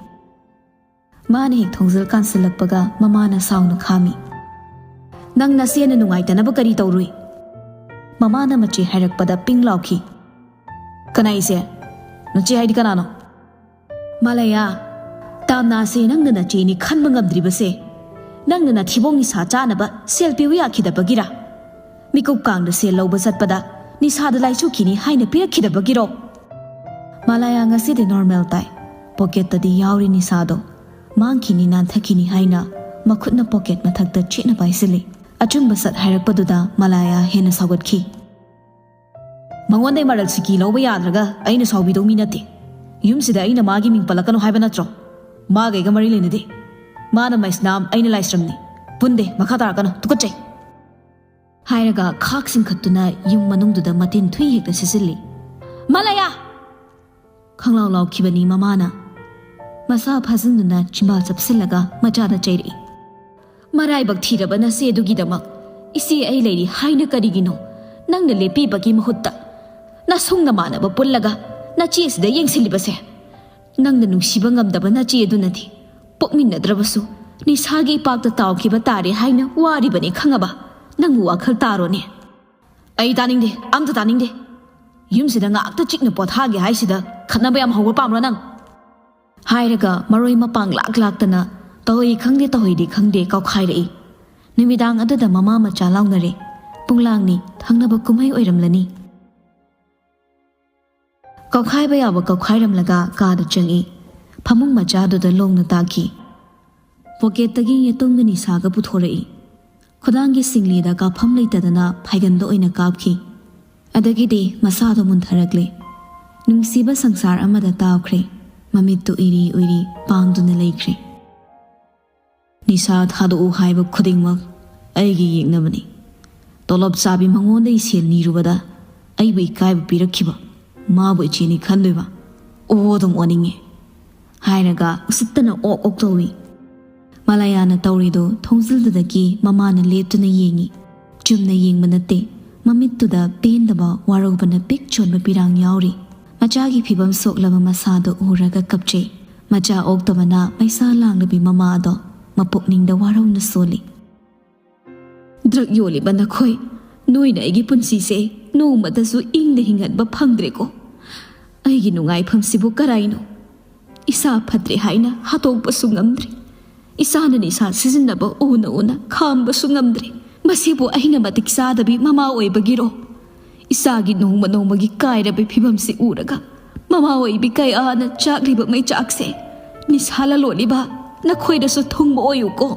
ꯃꯥꯅ ꯍꯦꯛ ꯊꯣꯡꯖꯤꯜ ꯀꯥꯟꯁꯤꯜꯂꯛꯄꯒ ꯃꯃꯥꯅ ꯁꯥꯎꯅ ꯈꯥꯝꯃꯤ꯫ "ꯅꯪ ꯅꯆꯦꯅ ꯅꯨꯡꯉꯥꯏꯇꯅꯕ ꯀꯔꯤ ꯇꯧꯔꯨꯏ?" ꯃꯃꯥꯅ ꯃꯆꯦ ꯍꯥꯏꯔꯛꯄꯗ ꯄꯤꯡ ꯂꯥꯎꯈꯤ꯫ "ꯀꯅꯥ ꯏꯆꯦ? ꯅꯆꯦ ꯍꯥꯏꯗꯤ ꯀꯅꯥꯅꯣ?" "ꯃꯥꯂꯌꯥ, ꯇꯥꯝꯅꯥꯁꯦ ꯅꯪꯅ ꯅꯆꯦꯅꯤ ꯈꯟꯕ ꯉꯝꯗ꯭ꯔꯤꯕꯁꯦ ꯅꯪꯅ ꯅꯊꯤꯕꯣꯡ ꯅꯤꯁꯥ ꯆꯥꯅꯕ ꯁꯦꯜ ꯄꯤꯌꯨ ꯌꯥꯈꯤꯗꯕꯒꯤꯔꯥ? ꯃꯤꯀꯨꯞ ꯀꯥꯡꯗ ꯁꯦꯜ ꯂꯧꯕ ꯆꯠꯄꯗ ꯅꯤꯁꯥꯗ ꯂꯥꯏꯆꯨꯈꯤꯅꯤ ꯍꯥꯏꯅ ꯄꯤꯔꯛꯈꯤꯗꯕꯒꯤꯔꯣ?" ꯃꯥꯂꯌꯥ ꯉꯁꯤꯗꯤ ꯅꯣꯔꯃꯦꯜ ꯇꯥꯏ꯫ ꯄꯣꯀꯦꯠꯇꯗꯤ ꯌꯥꯎꯔꯤ ꯅꯤꯁꯥꯗꯣ꯫ ꯃꯥꯡꯈꯤꯅꯤ, ꯅꯥꯟꯊꯈꯤꯅꯤ ꯍꯥꯏꯅ ꯃꯈꯨꯠꯅ ꯄꯣꯀꯦꯠ ꯃꯊꯛꯇ ꯆꯦꯠꯅ ꯄꯥꯏꯁꯤꯜꯂꯤ꯫ ꯑꯆꯨꯝꯕ ꯁꯠ ꯍꯥꯏꯔꯛꯄꯗꯨꯗ ꯃꯥꯂꯌꯥ ꯍꯦꯟꯅ ꯁꯥꯎꯒꯠꯈꯤ꯫ "ꯃꯉꯣꯟꯗꯩ ꯃꯔꯜ ꯁꯤꯀꯤ ꯂꯧꯕ ꯌꯥꯗ꯭ꯔꯒ ꯑꯩꯅ ꯁꯥꯎꯕꯤꯗꯧ ꯃꯤ ꯅꯠꯇꯦ꯫ ꯌꯨꯝꯁꯤꯗ ꯑꯩꯅ ꯃꯥꯒꯤ ꯃꯤꯡ ꯄꯜꯂꯛꯀꯅꯨ ꯍꯥꯏꯕ ꯅꯠꯇ꯭ꯔꯣ? ꯃꯥꯒ ꯑꯩꯒ ꯃꯔꯤ ꯂꯩꯅꯗꯦ꯫ ꯃꯥꯅ ꯃꯩꯁꯅꯥꯝ, ꯑꯩꯅ ꯂꯥꯏꯁ꯭ꯔꯝꯅꯤ꯫ ꯄꯨꯟꯗꯦ, ꯃꯈꯥ ꯇꯥꯔꯛꯀꯅꯨ, ꯇꯨꯀꯠꯆꯩ!" ꯍꯥꯏꯔꯒ ꯈꯥꯛ ꯆꯤꯡꯈꯠꯇꯨꯅ ꯌꯨꯝ ꯃꯅꯨꯡꯗꯨꯗ ꯃꯇꯤꯟ ꯊꯨꯏ ꯍꯦꯛꯇ ꯁꯤꯠꯆꯤꯜꯂꯤ꯫ "ꯃꯥꯂꯌꯥ!" ꯈꯪꯂꯥꯎ ꯂꯥꯎꯈꯤꯕꯅꯤ ꯃꯃꯥꯅ꯫ ꯃꯁꯥ ꯐꯥꯖꯤꯟꯗꯨꯅ ꯆꯤꯝꯕꯥꯜ ꯆꯞꯁꯤꯜꯂꯒ ꯃꯆꯥꯗ ꯆꯩꯔꯛꯏ꯫ "ꯃꯔꯥꯏꯕꯛ ꯊꯤꯔꯕ ꯅꯆꯦꯗꯨꯒꯤꯗꯃꯛ ꯏꯆꯦ ꯑꯩ ꯂꯩꯔꯤ ꯍꯥꯏꯅ ꯀꯔꯤꯒꯤꯅꯣ ꯅꯪꯅ ꯂꯦꯞꯄꯤꯕꯒꯤ ꯃꯍꯨꯠꯇ ꯅꯁꯨꯡ ꯅꯃꯥꯟꯅꯕ ꯄꯨꯜꯂꯒ ꯅꯆꯦꯁꯤꯗ ꯌꯦꯡꯁꯤꯜꯂꯤꯕꯁꯦ? ꯅꯪꯅ ꯅꯨꯡꯁꯤꯕ ꯉꯝꯗꯕ ꯅꯆꯦ ꯑꯗꯨꯅꯗꯤ ꯄꯣꯛꯃꯤꯟꯅꯗ꯭ꯔꯕꯁꯨ ꯅꯤꯁꯥꯒꯤ ꯏꯄꯥꯛꯇ ꯇꯥꯎꯈꯤꯕ ꯇꯥꯔꯦ ꯍꯥꯏꯅ ꯋꯥꯔꯤꯕꯅꯤ ꯈꯪꯉꯕ? ꯅꯪꯕꯨ ꯋꯥꯈꯜ ꯇꯥꯔꯣꯅꯦ?" "ꯑꯩ ꯇꯥꯅꯤꯡꯗꯦ, ꯑꯝꯇ ꯇꯥꯅꯤꯡꯗꯦ꯫ ꯌꯨꯝꯁꯤꯗ ꯉꯥꯛꯇ ꯆꯤꯛꯅ ꯄꯣꯊꯥꯒꯦ ꯍꯥꯏꯁꯤꯗ ꯈꯠꯅꯕ ꯌꯥꯝ ꯍꯧꯕ ꯄꯥꯝꯕ꯭ꯔꯣ ꯅꯪ?" ꯍꯥꯏꯔꯒ ꯃꯔꯣꯏ ꯃꯄꯥꯡ ꯂꯥꯛ ꯂꯥꯛꯇꯅ ꯇꯧꯏ ꯈꯪꯗꯦ ꯇꯧꯍꯩꯗꯦ ꯈꯪꯗꯦ ꯀꯥꯎꯈꯥꯏꯔꯛꯏ꯫ ꯅꯨꯃꯤꯗꯥꯡ ꯑꯗꯨꯗ ꯃꯃꯥ ꯃꯆꯥ ꯂꯥꯎꯅꯔꯦ꯫ ꯄꯨꯡꯂꯥꯡꯅꯤ, ꯊꯪꯅꯕ ꯀꯨꯝꯍꯩ ꯑꯣꯏꯔꯝꯂꯅꯤ꯫ ꯀꯥꯎꯈꯥꯏꯕ ꯌꯥꯕ ꯀꯥꯎꯈꯥꯏꯔꯝꯂꯒ ꯀꯥꯗ ꯆꯪꯏ꯫ ꯐꯃꯨꯡ ꯃꯆꯥꯗꯨꯗ ꯂꯣꯡꯅ ꯇꯥꯈꯤ꯫ ꯄꯣꯀꯦꯠꯇꯒꯤ ꯌꯦꯇꯨꯝꯒ ꯅꯤꯁꯥꯒ ꯄꯨꯊꯣꯔꯛꯏ꯫ ꯈꯨꯗꯥꯡꯒꯤ ꯁꯤꯡꯂꯤꯗ ꯀꯥꯞꯐꯝ ꯂꯩꯇꯗꯅ ꯐꯥꯏꯒꯟꯗ ꯑꯣꯏꯅ ꯀꯥꯞꯈꯤ꯫ ꯑꯗꯒꯤꯗꯤ ꯃꯁꯥꯗꯣ ꯃꯨꯟꯊꯔꯛꯂꯦ꯫ ꯅꯨꯡꯁꯤꯕ ꯁꯪꯁꯥꯔ ꯑꯃꯗ ꯇꯥꯎꯈ꯭ꯔꯦ꯫ ꯃꯃꯤꯠꯇꯨ ꯎꯏꯔꯤ ꯎꯏꯔꯤ ꯄꯥꯡꯗꯨꯅ ꯂꯩꯈ꯭ꯔꯦ꯫ "ꯅꯤꯁꯥ ꯊꯥꯗꯣꯛꯎ ꯍꯥꯏꯕ ꯈꯨꯗꯤꯡꯃꯛ ꯑꯩꯒꯤ ꯌꯦꯛꯅꯕꯅꯤ꯫ ꯇꯣꯂꯣꯞ ꯆꯥꯕꯤ ꯃꯉꯣꯟꯗꯒꯤ ꯁꯦꯜ ꯅꯤꯔꯨꯕꯗ ꯑꯩꯕꯨ ꯏꯀꯥꯏꯕ ꯄꯤꯔꯛꯈꯤꯕ ꯃꯥꯕꯨ ꯏꯆꯦꯅꯤ ꯈꯟꯗꯣꯏꯕ? ꯑꯣ, ꯑꯗꯨꯝ ꯑꯣꯟꯅꯤꯡꯉꯦ!" ꯍꯥꯏꯔꯒ ꯎꯁꯤꯠꯇꯅ ꯑꯣꯛ ꯑꯣꯛ ꯇꯧꯏ꯫ ꯃꯥꯂꯌꯥꯅ ꯇꯧꯔꯤꯗꯨ ꯊꯣꯡꯖꯤꯜꯗꯨꯗꯒꯤ ꯃꯃꯥꯅ ꯂꯦꯞꯇꯨꯅ ꯌꯦꯡꯏ꯫ ꯆꯨꯝꯅ ꯌꯦꯡꯕ ꯅꯠꯇꯦ, ꯃꯃꯤꯠꯇꯨꯗ ꯄꯦꯟꯗꯕ ꯋꯥꯔꯧꯕꯅ ꯄꯤꯛ ꯆꯣꯟꯕ ꯄꯤꯔꯥꯡ ꯌꯥꯎꯔꯤ꯫ ꯃꯆꯥꯒꯤ ꯐꯤꯕꯝ ꯁꯣꯛꯂꯕ ꯃꯁꯥꯗꯣ ꯎꯔꯒ ꯀꯞꯆꯩ꯫ ꯃꯆꯥ ꯑꯣꯛꯇꯕꯅ ꯃꯩꯁꯥ ꯂꯥꯡꯂꯕꯤ ꯃꯃꯥ ꯑꯗꯣ ꯃꯄꯨꯛꯅꯤꯡꯗ ꯋꯥꯔꯧꯅ ꯁꯣꯜꯂꯤ꯫ ꯗ꯭ꯔꯒ ꯌꯣꯜꯂꯤꯕ ꯅꯈꯣꯏ, ꯅꯣꯏꯅ ꯑꯩꯒꯤ ꯄꯨꯟꯁꯤꯁꯦ ꯅꯣꯡꯃꯇꯁꯨ ꯏꯪꯅ ꯍꯤꯡꯍꯟꯕ ꯐꯪꯗ꯭ꯔꯦꯀꯣ꯫ ꯑꯩꯒꯤ ꯅꯨꯡꯉꯥꯏꯐꯝꯁꯤꯕꯨ ꯀꯔꯥꯏꯅꯣ? ꯏꯁꯥ ꯐꯠꯇ꯭ꯔꯦ ꯍꯥꯏꯅ ꯍꯥꯠꯇꯣꯛꯄꯁꯨ ꯉꯝꯗ꯭ꯔꯦ꯫ ꯏꯁꯥꯅ ꯅꯤꯁꯥ ꯁꯤꯖꯤꯟꯅꯕ ꯎꯅ ꯎꯅ ꯈꯥꯝꯕꯁꯨ ꯉꯝꯗ꯭ꯔꯦ꯫ ꯃꯁꯤꯕꯨ ꯑꯩꯅ ꯃꯇꯤꯛ ꯆꯥꯗꯕꯤ ꯃꯃꯥ ꯑꯣꯏꯕꯒꯤꯔꯣ? ꯏꯁꯥꯒꯤ ꯅꯣꯡꯃ ꯅꯣꯡꯃꯒꯤ ꯀꯥꯏꯔꯕ ꯐꯤꯕꯝꯁꯤ ꯎꯔꯒ ꯃꯃꯥ ꯑꯣꯏꯕꯤ ꯀꯌꯥꯅ ꯆꯥꯛꯂꯤꯕ ꯃꯩꯆꯥꯛꯁꯦ ꯅꯤꯁꯥ ꯂꯂꯣꯜꯂꯤꯕ ꯅꯈꯣꯏꯗꯁꯨ ꯊꯨꯡꯕ ꯑꯣꯏꯌꯨꯀꯣ꯫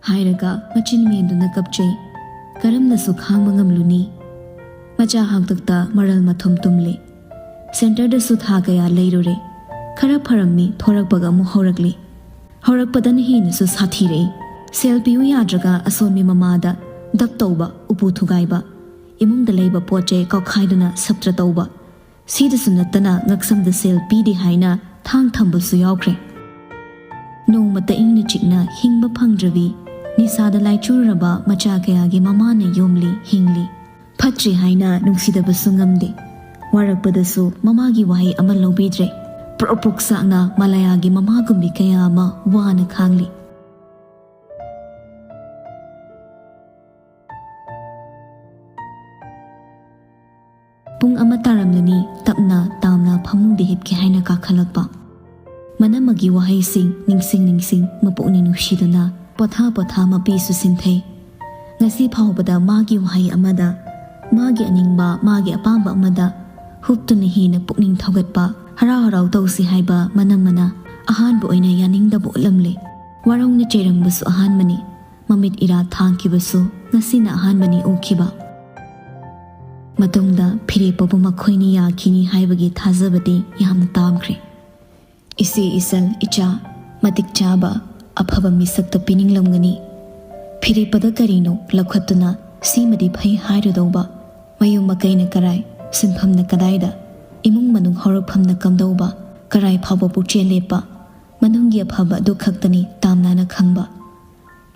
ꯍꯥꯏꯔꯒ ꯃꯆꯤꯟ ꯃꯦꯟꯗꯨꯅ ꯀꯞꯆꯩ꯫ ꯀꯔꯝꯅꯁꯨ ꯈꯥꯡꯕ ꯉꯝꯂꯨꯅꯤ? ꯃꯆꯥ ꯍꯥꯛꯇꯛꯇ ꯃꯔꯜ ꯃꯊꯨꯝ ꯇꯨꯝꯂꯦ꯫ ꯁꯦꯟꯇꯔꯗꯁꯨ ꯊꯥ ꯀꯌꯥ ꯂꯩꯔꯨꯔꯦ꯫ ꯈꯔ ꯐꯔꯝꯃꯤ ꯊꯣꯔꯛꯄꯒ ꯑꯃꯨꯛ ꯍꯧꯔꯛꯂꯤ꯫ ꯍꯧꯔꯛꯄꯗꯅ ꯍꯦꯟꯅꯁꯨ ꯁꯥꯊꯤꯔꯛꯏ꯫ ꯁꯦꯜ ꯄꯤꯌꯨ ꯌꯥꯗ꯭ꯔꯒ ꯑꯁꯣꯟꯕꯤ ꯃꯃꯥꯗ ꯗꯞ ꯇꯧꯕ, ꯎꯄꯨ ꯊꯨꯒꯥꯏꯕ, ꯏꯃꯨꯡꯗ ꯂꯩꯕ ꯄꯣꯠ ꯆꯩ ꯀꯥꯎꯈꯥꯏꯗꯨꯅ ꯁꯞꯇ꯭ꯔ ꯇꯧꯕ, ꯁꯤꯗꯁꯨ ꯅꯠꯇꯅ ꯉꯛꯁꯝꯗ ꯁꯦꯜ ꯄꯤꯗꯦ ꯍꯥꯏꯅ ꯊꯥꯡ ꯊꯝꯕꯁꯨ ꯌꯥꯎꯈ꯭ꯔꯦ꯫ ꯅꯣꯡꯃꯇ ꯏꯪꯅ ꯆꯤꯛꯅ ꯍꯤꯡꯕ ꯐꯪꯗ꯭ꯔꯕꯤ, ꯅꯤꯁꯥꯗ ꯂꯥꯏꯆꯨꯔꯕ ꯃꯆꯥ ꯀꯌꯥꯒꯤ ꯃꯃꯥꯅ ꯌꯣꯝꯂꯤ, ꯍꯤꯡꯂꯤ꯫ ꯐꯠꯇ꯭ꯔꯦ ꯍꯥꯏꯅ ꯅꯨꯡꯁꯤꯗꯕꯁꯨ ꯉꯝꯗꯦ꯫ ꯋꯥꯔꯛꯄꯗꯁꯨ ꯃꯃꯥꯒꯤ ꯋꯥꯍꯩ ꯑꯃ ꯂꯧꯕꯤꯗ꯭ꯔꯦ꯫ ꯄ꯭ꯔꯣꯛ ꯄ꯭ꯔꯣꯛ ꯆꯥꯛꯅ ꯃꯂꯥꯌꯥꯒꯤ ꯃꯃꯥꯒꯨꯝꯕꯤ ꯀꯌꯥ ꯑꯃ ꯋꯥꯅ ꯈꯥꯡꯂꯤ꯫ ꯄꯨꯡ ꯑꯃ ꯇꯥꯔꯝꯂꯅꯤ, ꯇꯞꯅ ꯇꯥꯝꯅ ꯐꯃꯨꯡꯗ ꯍꯤꯞꯀꯦ ꯍꯥꯏꯅ ꯀꯥꯈꯠꯂꯛꯄ꯫ ꯃꯅꯝꯃꯒꯤ ꯋꯥꯍꯩꯁꯤꯡ ꯅꯤꯡꯁꯤꯡ ꯅꯤꯡꯁꯤꯡ ꯃꯄꯨꯛꯅꯤꯡ ꯅꯨꯡꯁꯤꯗꯨꯅ ꯄꯣꯊꯥ ꯄꯣꯊꯥ ꯃꯄꯤꯁꯨ ꯁꯤꯟꯊꯩ꯫ ꯉꯁꯤ ꯐꯥꯎꯕꯗ ꯃꯥꯒꯤ ꯋꯥꯍꯩ ꯑꯃꯗ, ꯃꯥꯒꯤ ꯑꯅꯤꯡꯕ, ꯃꯥꯒꯤ ꯑꯄꯥꯝꯕ ꯑꯃꯗ ꯍꯨꯞꯇꯨꯅ ꯍꯦꯟꯅ ꯄꯨꯛꯅꯤꯡ ꯊꯧꯒꯠꯄ, ꯍꯔꯥꯎ ꯍꯔꯥꯎ ꯇꯧꯁꯤ ꯍꯥꯏꯕ ꯃꯅꯝꯃꯅ ꯑꯍꯥꯟꯕ ꯑꯣꯏꯅ ꯌꯥꯅꯤꯡꯗꯕ ꯎꯠꯂꯝꯂꯦ꯫ ꯋꯥꯔꯧꯅ ꯆꯩꯔꯝꯕꯁꯨ ꯑꯍꯥꯟꯕꯅꯤ꯫ ꯃꯃꯤꯠ ꯏꯔꯥ ꯊꯥꯡꯈꯤꯕꯁꯨ ꯉꯁꯤꯅ ꯑꯍꯥꯟꯕꯅꯤ ꯎꯈꯤꯕ꯫ ꯃꯇꯨꯡꯗ ꯐꯤꯔꯦꯞꯄꯕꯨ ꯃꯈꯣꯏꯅꯤ ꯌꯥꯈꯤꯅꯤ ꯍꯥꯏꯕꯒꯤ ꯊꯥꯖꯕꯗꯤ ꯌꯥꯝꯅ ꯇꯥꯝꯈ꯭ꯔꯦ꯫ ꯏꯆꯦ, ꯏꯆꯜ, ꯏꯆꯥ, ꯃꯇꯤꯛ ꯆꯥꯕ ꯑꯐꯕ ꯃꯤꯁꯛꯇ ꯄꯤꯅꯤꯡꯂꯝꯒꯅꯤ꯫ ꯐꯤꯔꯦꯞꯄꯗ ꯀꯔꯤꯅꯣ ꯂꯧꯈꯠꯇꯨꯅ ꯁꯤꯃꯗꯤ ꯐꯩ ꯍꯥꯏꯔꯨꯗꯧꯕ? ꯃꯌꯨꯝ ꯃꯀꯩꯅ ꯀꯔꯥꯏ, ꯁꯤꯟꯐꯝꯅ ꯀꯗꯥꯏꯗ, ꯏꯃꯨꯡ ꯃꯅꯨꯡ ꯍꯧꯔꯛꯐꯝꯅ ꯀꯝꯗꯧꯕ, ꯀꯔꯥꯏ ꯐꯥꯎꯕ ꯄꯨꯛꯆꯦꯜ ꯂꯦꯞꯄ, ꯃꯅꯨꯡꯒꯤ ꯑꯐꯕ ꯑꯗꯨ ꯈꯛꯇꯅꯤ ꯇꯥꯝꯅꯅ ꯈꯪꯕ꯫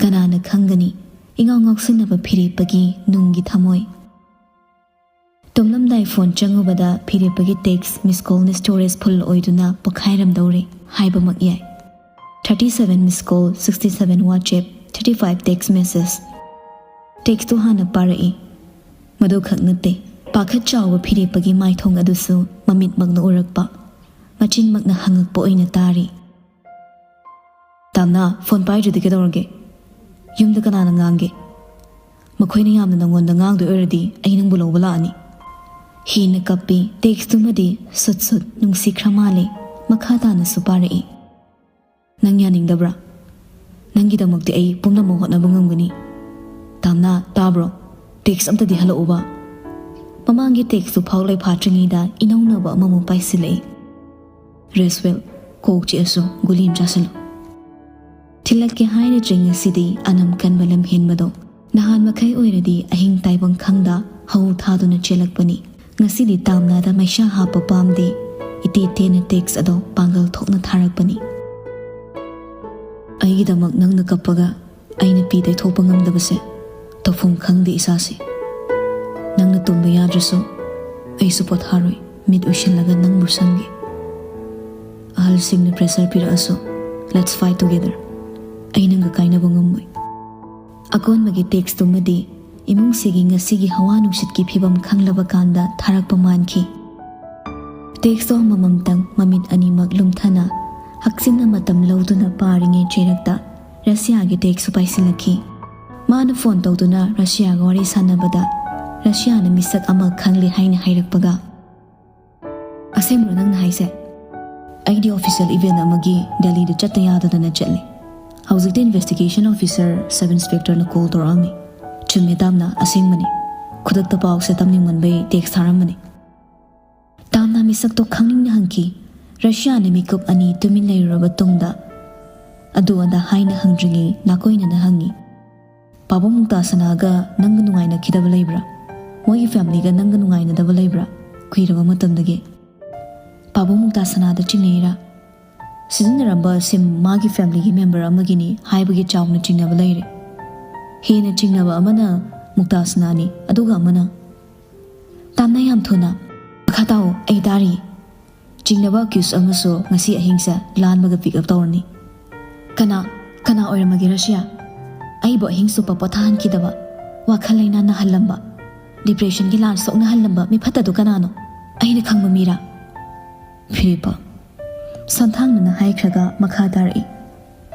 ꯀꯅꯥꯅ ꯈꯪꯒꯅꯤ ꯏꯉꯥꯎ ꯉꯥꯎꯁꯤꯟꯅꯕ ꯐꯤꯔꯦꯞꯄꯒꯤ ꯅꯨꯡꯒꯤ ꯊꯃꯣꯏ? ꯇꯨꯝꯂꯝꯗꯥꯏ ꯐꯣꯟ ꯆꯪꯉꯨꯕꯗ ꯐꯤꯔꯦꯞꯄꯒꯤ ꯇꯦꯛꯁ ꯃꯤꯁ ꯀꯣꯜꯅ ꯁ꯭ꯇꯣꯔꯦꯖ ꯐꯨꯜ ꯑꯣꯏꯗꯨꯅ ꯄꯣꯛꯈꯥꯏꯔꯝꯗꯧꯔꯦ ꯍꯥꯏꯕꯃꯛ ꯌꯥꯏ꯫ Thirty seven miss call, sixty seven WhatsApp, thirty five text message. ꯇꯦꯛꯁꯇꯨ ꯍꯥꯟꯅ ꯄꯥꯔꯛꯏ꯫ ꯃꯗꯨ ꯈꯛ ꯅꯠꯇꯦ, ꯄꯥꯈꯠ ꯆꯥꯎꯕ ꯐꯤꯔꯦꯞꯄꯒꯤ ꯃꯥꯏꯊꯣꯡ ꯑꯗꯨꯁꯨ ꯃꯃꯤꯠꯃꯛꯅ ꯎꯔꯛꯄ, ꯃꯆꯤꯟꯃꯛꯅ ꯍꯪꯉꯛꯄ ꯑꯣꯏꯅ ꯇꯥꯔꯤ꯫ "ꯇꯥꯝꯅꯥ, ꯐꯣꯟ ꯄꯥꯏꯗ꯭ꯔꯗꯤ ꯀꯩꯗꯧꯔꯒꯦ? ꯌꯨꯝꯗ ꯀꯅꯥꯅ ꯉꯥꯡꯒꯦ? ꯃꯈꯣꯏꯅ ꯌꯥꯝꯅ ꯅꯪꯉꯣꯟꯗ ꯉꯥꯡꯗꯣꯏ ꯑꯣꯏꯔꯗꯤ ꯑꯩ ꯅꯪꯕꯨ ꯂꯧꯕ ꯂꯥꯛꯑꯅꯤ꯫" ꯍꯦꯟꯅ ꯀꯞꯄꯤ꯫ ꯇꯦꯛꯁꯇꯨꯃꯗꯤ ꯁꯨꯠ ꯁꯨꯠ ꯅꯨꯡꯁꯤꯈ꯭ꯔ ꯃꯥꯜꯂꯦ꯫ ꯃꯈꯥ ꯇꯥꯅꯁꯨ ꯄꯥꯔꯛꯏ꯫ "ꯅꯪ ꯌꯥꯅꯤꯡꯗꯕ꯭ꯔꯥ? ꯅꯪꯒꯤꯗꯃꯛꯇꯤ ꯑꯩ ꯄꯨꯝꯅꯃꯛ ꯍꯣꯠꯅꯕ ꯉꯝꯒꯅꯤ꯫ ꯇꯥꯝꯅꯥ, ꯇꯥꯕ꯭ꯔꯣ? ꯇꯦꯛꯁ ꯑꯝꯇꯗꯤ ꯍꯜꯂꯛꯎꯕ꯫" ꯃꯃꯥꯡꯒꯤ ꯇꯦꯛꯁꯇꯨ ꯐꯥꯎ ꯂꯩꯐꯥꯠꯇ꯭ꯔꯤꯉꯩꯗ ꯏꯅꯧꯅꯕ ꯑꯃꯃꯨꯛ ꯄꯥꯏꯁꯤꯜꯂꯛꯏ꯫ "ꯔꯦꯁꯋꯦꯜ, ꯀꯣꯛ ꯆꯤꯛꯑꯁꯨ ꯒꯨꯂꯤ ꯑꯃ ꯆꯥꯁꯤꯜꯂꯨ꯫" ꯊꯤꯜꯂꯛꯀꯦ ꯍꯥꯏꯅ ꯆꯦꯡ ꯑꯁꯤꯗꯤ ꯑꯅꯝ ꯀꯟꯕ ꯂꯝꯍꯦꯟꯕꯗꯣ꯫ ꯅꯍꯥꯟ ꯃꯈꯩ ꯑꯣꯏꯔꯗꯤ ꯑꯍꯤꯡ ꯇꯥꯏꯕꯪ ꯈꯪꯗ ꯍꯧ ꯊꯥꯗꯨꯅ ꯆꯦꯜꯂꯛꯄꯅꯤ꯫ ꯉꯁꯤꯗꯤ ꯇꯥꯝꯅꯥꯗ ꯃꯩꯁꯥ ꯍꯥꯞꯄ ꯄꯥꯝꯗꯦ꯫ ꯏꯇꯦ ꯇꯦꯟꯅ ꯇꯦꯛꯁ ꯑꯗꯣ ꯄꯥꯡꯒꯜ ꯊꯣꯛꯅ ꯊꯥꯔꯛꯄꯅꯤ꯫ "ꯑꯩꯒꯤꯗꯃꯛ ꯅꯪꯅ ꯀꯞꯄꯒ ꯑꯩꯅ ꯄꯤ ꯇꯩꯊꯣꯛꯄ ꯉꯝꯗꯕꯁꯦ ꯇꯧꯐꯝ ꯈꯪꯗꯦ ꯏꯁꯥꯁꯦ꯫ ꯅꯪꯅ ꯇꯨꯝꯕ ꯌꯥꯗ꯭ꯔꯁꯨ ꯑꯩꯁꯨ ꯄꯣꯊꯥꯔꯣꯏ, ꯃꯤꯠ ꯎꯏꯁꯤꯜꯂꯒ ꯅꯪꯕꯨ ꯁꯪꯒꯦ꯫ ꯑꯍꯜꯁꯤꯡꯅ ꯄ꯭ꯔꯦꯁꯔ ꯄꯤꯔꯛꯑꯁꯨ, let's fight together꯫ ꯑꯩ ꯅꯪꯒ ꯀꯥꯏꯅꯕ ꯉꯝꯃꯣꯏ꯫" ꯑꯀꯣꯟꯕꯒꯤ ꯇꯦꯛꯁꯇꯨꯃꯗꯤ ꯏꯃꯨꯡꯁꯤꯒꯤ ꯉꯁꯤꯒꯤ ꯍꯋꯥ ꯅꯨꯡꯁꯤꯠꯀꯤ ꯐꯤꯕꯝ ꯈꯪꯂꯕ ꯀꯥꯟꯗ ꯊꯥꯔꯛꯄ ꯃꯥꯟꯈꯤ꯫ ꯇꯦꯛꯁꯇꯣ ꯑꯃꯃꯝꯇꯪ ꯃꯃꯤꯠ ꯑꯅꯤꯃꯛ ꯂꯨꯝꯊꯅ ꯍꯛꯆꯤꯟꯅ ꯃꯇꯝ ꯂꯧꯗꯨꯅ ꯄꯥꯔꯤꯉꯩ ꯆꯩꯔꯛꯇ ꯔꯁꯤꯌꯥꯒꯤ ꯇꯦꯛꯁꯁꯨ ꯄꯥꯏꯁꯤꯜꯂꯛꯈꯤ꯫ ꯃꯥꯅ ꯐꯣꯟ ꯇꯧꯗꯨꯅ ꯔꯁꯤꯌꯥꯒ ꯋꯥꯔꯤ ꯁꯥꯟꯅꯕꯗ ꯔꯁꯤꯌꯥꯅ ꯃꯤꯁꯛ ꯑꯃ ꯈꯪꯂꯦ ꯍꯥꯏꯅ ꯍꯥꯏꯔꯛꯄꯒ, "ꯑꯁꯦꯡꯕ꯭ꯔꯣ ꯅꯪꯅ ꯍꯥꯏꯁꯦ? ꯑꯩꯗꯤ ꯑꯣꯐꯤꯁꯤꯌꯦꯜ ꯏꯚꯦꯟ ꯑꯃꯒꯤ ꯗꯦꯜꯂꯤꯗ ꯆꯠꯇ ꯌꯥꯗꯗꯅ ꯆꯠꯂꯤ꯫ ꯍꯧꯖꯤꯛꯇꯤ ꯏꯟꯚꯦꯁꯇꯤꯒꯦꯁꯟ ꯑꯣꯐꯤꯁꯔ ꯁꯕ ꯏꯟꯁꯄꯦꯛꯇꯔꯅ ꯀꯣꯜ ꯇꯧꯔꯛꯑꯝꯃꯤ꯫ ꯆꯨꯝꯃꯦ ꯇꯥꯝꯅꯥ, ꯑꯁꯦꯡꯕꯅꯤ꯫ ꯈꯨꯗꯛꯇ ꯄꯥꯎꯁꯦ ꯇꯝꯅꯤꯡꯃꯟꯕꯩ ꯇꯦꯛꯁ ꯊꯥꯔꯝꯕꯅꯤ꯫" ꯇꯥꯝꯅꯥ ꯃꯤꯁꯛꯇꯣ ꯈꯪꯅꯤꯡꯅ ꯍꯪꯈꯤ꯫ ꯔꯁꯤꯌꯥꯅ ꯃꯤꯀꯨꯞ ꯑꯅꯤ ꯇꯨꯃꯤꯟ ꯂꯩꯔꯨꯔꯕ ꯇꯨꯡꯗ ꯑꯗꯨ ꯑꯗꯥ ꯍꯥꯏꯅ ꯍꯪꯗ꯭ꯔꯤꯉꯩ ꯅꯥꯀꯣꯏꯅꯅ ꯍꯪꯉꯤ, "ꯄꯥꯕꯨꯡ ꯃꯨꯛꯇꯥꯁꯅꯥꯒ ꯅꯪꯒ ꯅꯨꯡꯉꯥꯏꯅꯈꯤꯗꯕ ꯂꯩꯕ꯭ꯔꯥ? ꯃꯣꯏꯒꯤ ꯐꯦꯃꯤꯂꯤꯒ ꯅꯪꯒ ꯅꯨꯡꯉꯥꯏꯅꯗꯕ ꯂꯩꯕ꯭ꯔꯥ? ꯀꯨꯏꯔꯕ ꯃꯇꯝꯗꯒꯤ?" "ꯄꯥꯕꯨꯡ ꯃꯨꯛꯇꯥꯁꯅꯥꯗ ꯆꯤꯡꯅꯩꯔꯥ? ꯁꯤꯖꯤꯟꯅꯔꯝꯕ ꯁꯤꯝ ꯃꯥꯒꯤ ꯐꯦꯃꯤꯂꯤꯒꯤ ꯃꯦꯝꯕꯔ ꯑꯃꯒꯤꯅꯤ ꯍꯥꯏꯕꯒꯤ ꯆꯥꯎꯅ ꯆꯤꯡꯅꯕ ꯂꯩꯔꯦ꯫ ꯍꯦꯟꯅ ꯆꯤꯡꯅꯕ ꯑꯃꯅ ꯃꯨꯛꯇꯥꯁꯅꯥꯅꯤ, ꯑꯗꯨꯒ ꯑꯃꯅ" ꯇꯥꯝꯅꯥ, ꯌꯥꯝ ꯊꯨꯅ꯫ "ꯃꯈꯥ ꯇꯥꯎ, ꯑꯩ ꯇꯥꯔꯤ꯫ ꯆꯤꯡꯅꯕ ꯑꯦꯀ꯭ꯌꯨꯁ ꯑꯃꯁꯨ ꯉꯁꯤ ꯑꯍꯤꯡꯁꯦ ꯂꯥꯟꯕꯒ ꯄꯤꯛ ꯑꯞ ꯇꯧꯔꯅꯤ꯫" "ꯀꯅꯥ, ꯀꯅꯥ ꯑꯣꯏꯔꯝꯃꯒꯦ ꯔꯁꯤꯌꯥ? ꯑꯩꯕꯨ ꯑꯍꯤꯡ ꯆꯨꯞꯄ ꯄꯣꯊꯥꯍꯟꯈꯤꯗꯕ?" ꯋꯥꯈꯜ ꯂꯩꯅꯥ ꯅꯥꯍꯜꯂꯝꯕ, ꯗꯤꯄ꯭ꯔꯦꯁꯟꯒꯤ ꯂꯥꯟ ꯁꯣꯛꯅꯍꯜꯂꯝꯕ ꯃꯤꯐꯠꯇꯗꯨ ꯀꯅꯥꯅꯣ? ꯑꯩꯅ ꯈꯪꯕ ꯃꯤꯔꯥ? ꯐꯤꯔꯦꯞꯄ ꯁꯣꯟꯊꯥꯡꯅꯅ ꯍꯥꯏꯈ꯭ꯔꯒ ꯃꯈꯥ ꯇꯥꯔꯛꯏ,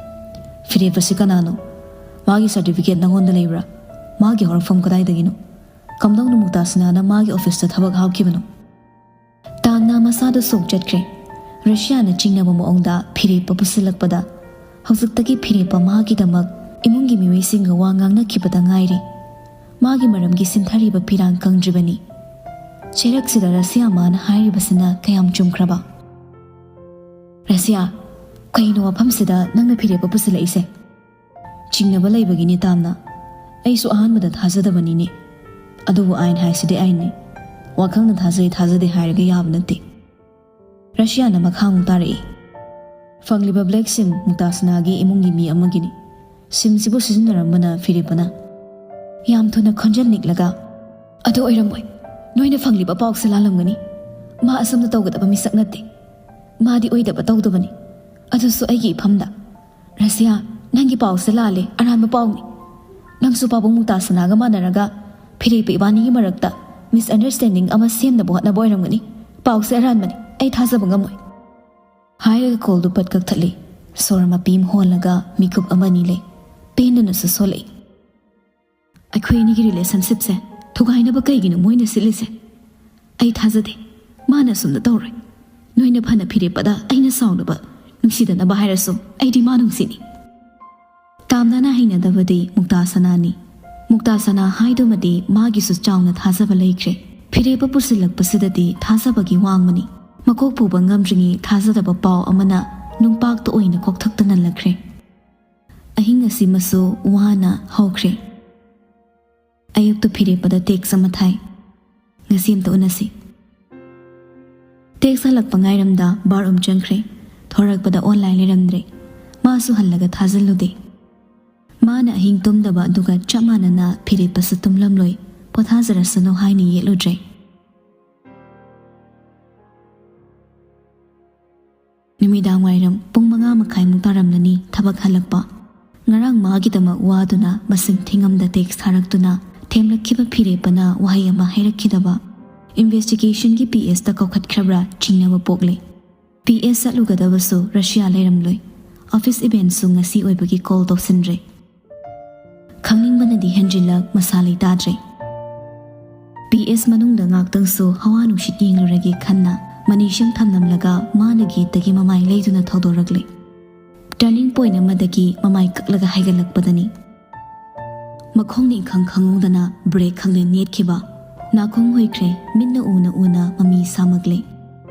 "ꯐꯤꯔꯦꯞꯄꯁꯤ ꯀꯅꯥꯅꯣ? ꯃꯥꯒꯤ ꯁꯥꯔꯇꯤꯐꯤꯀꯦꯠ ꯅꯉꯣꯟꯗ ꯂꯩꯕ꯭ꯔꯥ? ꯃꯥꯒꯤ ꯍꯧꯔꯛꯐꯝ ꯀꯗꯥꯏꯗꯒꯤꯅꯣ? ꯀꯝꯗꯧꯅ ꯃꯨꯛꯇꯥꯁꯅꯥꯅ ꯃꯥꯒꯤ ꯑꯣꯐꯤꯁꯇ ꯊꯕꯛ ꯍꯥꯞꯈꯤꯕꯅꯣ?" ꯇꯥꯟꯅ ꯃꯁꯥꯗꯨ ꯁꯣꯛ ꯆꯠꯈ꯭ꯔꯦ꯫ ꯔꯁꯤꯌꯥꯅ ꯆꯤꯡꯅꯕ ꯃꯑꯣꯡꯗ ꯐꯤꯔꯦꯞꯄ ꯄꯨꯁꯤꯜꯂꯛꯄꯗ, ꯍꯧꯖꯤꯛꯇꯒꯤ ꯐꯤꯔꯦꯞꯄ ꯃꯍꯥꯛꯀꯤꯗꯃꯛ ꯏꯃꯨꯡꯒꯤ ꯃꯤꯑꯣꯏꯁꯤꯡꯒ ꯋꯥ ꯉꯥꯡꯅꯈꯤꯕꯗ ꯉꯥꯏꯔꯤ꯫ ꯃꯥꯒꯤ ꯃꯔꯝꯒꯤ ꯁꯤꯟꯊꯔꯤꯕ ꯄꯤꯔꯥꯡ ꯀꯪꯗ꯭ꯔꯤꯕꯅꯤ꯫ ꯆꯩꯔꯛꯁꯤꯗ ꯔꯁꯤꯌꯥ ꯃꯥꯅ ꯍꯥꯏꯔꯤꯕꯁꯤꯅ ꯀꯌꯥꯝ ꯆꯨꯝꯈ꯭ꯔꯕ? "ꯔꯁꯤꯌꯥ, ꯀꯩꯅꯣ ꯋꯥꯐꯝꯁꯤꯗ ꯅꯪꯅ ꯐꯤꯔꯦꯞꯄ ꯄꯨꯁꯤꯜꯂꯛꯏꯁꯦ?" "ꯆꯤꯡꯅꯕ ꯂꯩꯕꯒꯤꯅꯤ ꯇꯥꯝꯅ꯫ ꯑꯩꯁꯨ ꯑꯍꯥꯟꯕꯗ ꯊꯥꯖꯗꯕꯅꯤꯅꯦ꯫ ꯑꯗꯨꯕꯨ ꯑꯥꯏꯟ ꯍꯥꯏꯁꯤꯗꯤ ꯑꯥꯏꯟꯅꯤ꯫ ꯋꯥꯈꯜꯅ ꯊꯥꯖꯩ ꯊꯥꯖꯗꯦ ꯍꯥꯏꯔꯒ ꯌꯥꯕ ꯅꯠꯇꯦ꯫" ꯔꯁꯤꯌꯥꯅ ꯃꯈꯥ ꯑꯃꯨꯛ ꯇꯥꯔꯛꯏ, "ꯐꯪꯂꯤꯕ ꯕ꯭ꯂꯦꯛ ꯁꯤꯝ ꯃꯨꯛꯇꯥꯁꯅꯥꯒꯤ ꯏꯃꯨꯡꯒꯤ ꯃꯤ ꯑꯃꯒꯤꯅꯤ꯫ ꯁꯤꯝꯁꯤꯕꯨ ꯁꯤꯖꯤꯟꯅꯔꯝꯕꯅ ꯐꯤꯔꯦꯞꯄꯅ ꯌꯥꯝ ꯊꯨꯅ ꯈꯣꯟꯖꯦꯜ ꯅꯤꯛꯂꯒ, "ꯑꯗꯨ ꯑꯣꯏꯔꯝꯃꯣꯏ꯫ ꯅꯣꯏꯅ ꯐꯪꯂꯤꯕ ꯄꯥꯎꯁꯦ ꯂꯥꯜꯂꯝꯒꯅꯤ꯫ ꯃꯥ ꯑꯁꯨꯝꯅ ꯇꯧꯒꯗꯕ ꯃꯤꯁꯛ ꯅꯠꯇꯦ꯫ ꯃꯥꯗꯤ ꯑꯣꯏꯗꯕ ꯇꯧꯗꯕꯅꯤ꯫ ꯑꯗꯨꯁꯨ ꯑꯩꯒꯤ ꯏꯐꯝꯗ꯫ ꯔꯁꯤꯌꯥ, ꯅꯪꯒꯤ ꯄꯥꯎꯁꯦ ꯂꯥꯜꯂꯦ, ꯑꯔꯥꯟꯕ ꯄꯥꯎꯅꯤ꯫ ꯅꯪꯁꯨ ꯄꯥꯕꯨꯡ ꯃꯨꯛꯇꯥꯁꯅꯥꯒ ꯃꯥꯟꯅꯔꯒ ꯐꯤꯔꯦꯞꯄ ꯏꯕꯥꯅꯤꯒꯤ ꯃꯔꯛꯇ ꯃꯤꯁꯑꯟꯗꯔꯁꯇꯦꯟꯗꯤꯡ ꯑꯃ ꯁꯦꯝꯅꯕ ꯍꯣꯠꯅꯕ ꯑꯣꯏꯔꯝꯒꯅꯤ꯫ ꯄꯥꯎꯁꯦ ꯑꯔꯥꯟꯕꯅꯤ꯫ ꯑꯩ ꯊꯥꯖꯕ ꯉꯝꯃꯣꯏ꯫" ꯍꯥꯏꯔꯒ ꯀꯣꯜꯗꯨ ꯄꯠ ꯀꯛꯊꯠꯂꯤ꯫ ꯁꯣꯔ ꯃꯄꯤ ꯑꯃ ꯍꯣꯜꯂꯒ ꯃꯤꯀꯨꯞ ꯑꯃꯅꯤ ꯂꯩ꯫ ꯄꯦꯟꯗꯅꯁꯨ ꯁꯣꯜꯂꯛꯏ꯫ "ꯑꯩꯈꯣꯏ ꯑꯅꯤꯒꯤ ꯔꯤꯂꯦꯁꯟꯁꯤꯞꯁꯦ ꯊꯨꯒꯥꯏꯅꯕ ꯀꯩꯒꯤꯅꯣ ꯃꯣꯏꯅ ꯁꯤꯜꯂꯤꯁꯦ? ꯑꯩ ꯊꯥꯖꯗꯦ꯫ ꯃꯥꯅ ꯑꯁꯨꯝꯅ ꯇꯧꯔꯣꯏ꯫ ꯅꯣꯏꯅ ꯐꯅ ꯐꯤꯔꯦꯞꯄꯗ ꯑꯩꯅ ꯁꯥꯎꯅꯕ, ꯅꯨꯡꯁꯤꯗꯅꯕ ꯍꯥꯏꯔꯁꯨ, ꯑꯩꯗꯤ ꯃꯥ ꯅꯨꯡꯁꯤꯅꯤ꯫" ꯇꯥꯝꯅꯅ ꯍꯩꯅꯗꯕꯗꯤ ꯃꯨꯛꯇꯥ ꯁꯅꯥꯅꯤ꯫ ꯃꯨꯛꯇꯥ ꯁꯅꯥ ꯍꯥꯏꯗꯨꯃꯗꯤ ꯃꯥꯒꯤꯁꯨ ꯆꯥꯎꯅ ꯊꯥꯖꯕ ꯂꯩꯈ꯭ꯔꯦ꯫ ꯐꯤꯔꯦꯞꯄ ꯄꯨꯁꯤꯜꯂꯛꯄꯁꯤꯗꯗꯤ ꯊꯥꯖꯕꯒꯤ ꯋꯥꯡꯃꯅꯤ꯫ ꯃꯀꯣꯛ ꯄꯨꯕ ꯉꯝꯗ꯭ꯔꯤꯉꯩ ꯊꯥꯖꯗꯕ ꯄꯥꯎ ꯑꯃꯅ ꯅꯨꯡꯄꯥꯛꯇ ꯑꯣꯏꯅ ꯀꯣꯛꯊꯛꯇ ꯅꯜꯂꯛꯈ꯭ꯔꯦ꯫ ꯑꯍꯤꯡ ꯑꯁꯤꯃꯁꯨ ꯋꯥꯅ ꯍꯧꯈ꯭ꯔꯦ꯫ ꯑꯌꯨꯛꯇ ꯐꯤꯔꯦꯞꯄꯗ ꯇꯦꯛꯁ ꯑꯃ ꯊꯥꯏ, "ꯉꯁꯤ ꯑꯝꯇ ꯎꯅꯁꯤ꯫" ꯇꯦꯛꯁ ꯍꯜꯂꯛꯄ ꯉꯥꯏꯔꯝꯗ ꯕꯥꯔꯔꯨꯝ ꯆꯪꯈ꯭ꯔꯦ꯫ ꯊꯣꯔꯛꯄꯗ ꯑꯣꯟꯂꯥꯏꯟ ꯂꯩꯔꯝꯗ꯭ꯔꯦ꯫ ꯃꯥꯁꯨ ꯍꯜꯂꯒ ꯊꯥꯖꯤꯜꯂꯨꯗꯦ꯫ ꯃꯥꯅ ꯑꯍꯤꯡ ꯇꯨꯝꯗꯕ ꯑꯗꯨꯒ ꯆꯞ ꯃꯥꯟꯅꯅ ꯐꯤꯔꯦꯞꯄꯁꯨ ꯇꯨꯝꯂꯝꯂꯣꯏ, ꯄꯣꯊꯥꯖꯔꯁꯅꯨ ꯍꯥꯏꯅ ꯌꯦꯠꯂꯨꯗ꯭ꯔꯦ꯫ ꯅꯨꯃꯤꯗꯥꯡ ꯋꯥꯏꯔꯝ ꯄꯨꯡ ꯃꯉꯥ ꯃꯈꯥꯏꯃꯨꯛ ꯇꯥꯔꯝꯂꯅꯤ ꯊꯕꯛ ꯍꯜꯂꯛꯄ꯫ ꯉꯔꯥꯡ ꯃꯥꯒꯤꯗꯃꯛ ꯋꯥꯗꯨꯅ ꯃꯁꯤꯡ ꯊꯤꯉꯝꯗ ꯇꯦꯛꯁ ꯊꯥꯔꯛꯇꯨꯅ ꯊꯦꯝꯂꯛꯈꯤꯕ ꯐꯤꯔꯦꯞꯄꯅ ꯋꯥꯍꯩ ꯑꯃ ꯍꯥꯏꯔꯛꯈꯤꯗꯕ, ꯏꯟꯚꯦꯁꯇꯤꯒꯦꯁꯟꯒꯤ ꯄꯤ ꯑꯦꯁꯇ ꯀꯧꯈꯠꯈ꯭ꯔꯕ꯭ꯔꯥ ꯆꯤꯡꯅꯕ ꯄꯣꯛꯂꯦ꯫ P S ꯆꯠꯂꯨꯒꯗꯕꯁꯨ Russia ꯂꯩꯔꯝꯂꯣꯏ꯫ ꯑꯣꯐꯤꯁ ꯏꯚꯦꯟꯠꯁꯨ ꯉꯁꯤ ꯑꯣꯏꯕꯒꯤ ꯀꯣꯜ ꯇꯧꯁꯤꯟꯗ꯭ꯔꯦ꯫ ꯈꯪꯅꯤꯡꯕꯅꯗꯤ ꯍꯦꯟꯖꯤꯜꯂꯛ ꯃꯁꯥ ꯂꯩꯇꯥꯗ꯭ꯔꯦ꯫ ꯄꯤ ꯑꯦꯁ ꯃꯅꯨꯡꯗ ꯉꯥꯛꯇꯪꯁꯨ ꯍꯋꯥ ꯅꯨꯡꯁꯤꯠ ꯌꯦꯡꯂꯨꯔꯒꯦ ꯈꯟꯅ ꯃꯅꯤꯁꯤꯡ ꯊꯝꯂꯝꯂꯒ ꯃꯥꯅ ꯒꯦꯠꯇꯒꯤ ꯃꯃꯥꯏ ꯂꯩꯗꯨꯅ ꯊꯧꯗꯣꯔꯛꯂꯦ꯫ ꯇꯔꯅꯤꯡ ꯄꯣꯏꯟꯠ ꯑꯃꯗꯒꯤ ꯃꯃꯥꯏ ꯀꯛꯂꯒ ꯍꯥꯏꯒꯠꯂꯛꯄꯗꯅꯤ꯫ ꯃꯈꯣꯡꯅ ꯏꯈꯪ ꯈꯪꯍꯧꯗꯅ ꯕ꯭ꯔꯦꯛ ꯈꯪꯂꯦꯟ ꯅꯦꯠꯈꯤꯕ꯫ ꯅꯥꯈꯣꯡ ꯍꯨꯏꯈ꯭ꯔꯦ, ꯃꯤꯠꯅ ꯎꯅ ꯎꯅ ꯃꯃꯤ ꯁꯥꯃꯛꯂꯦ꯫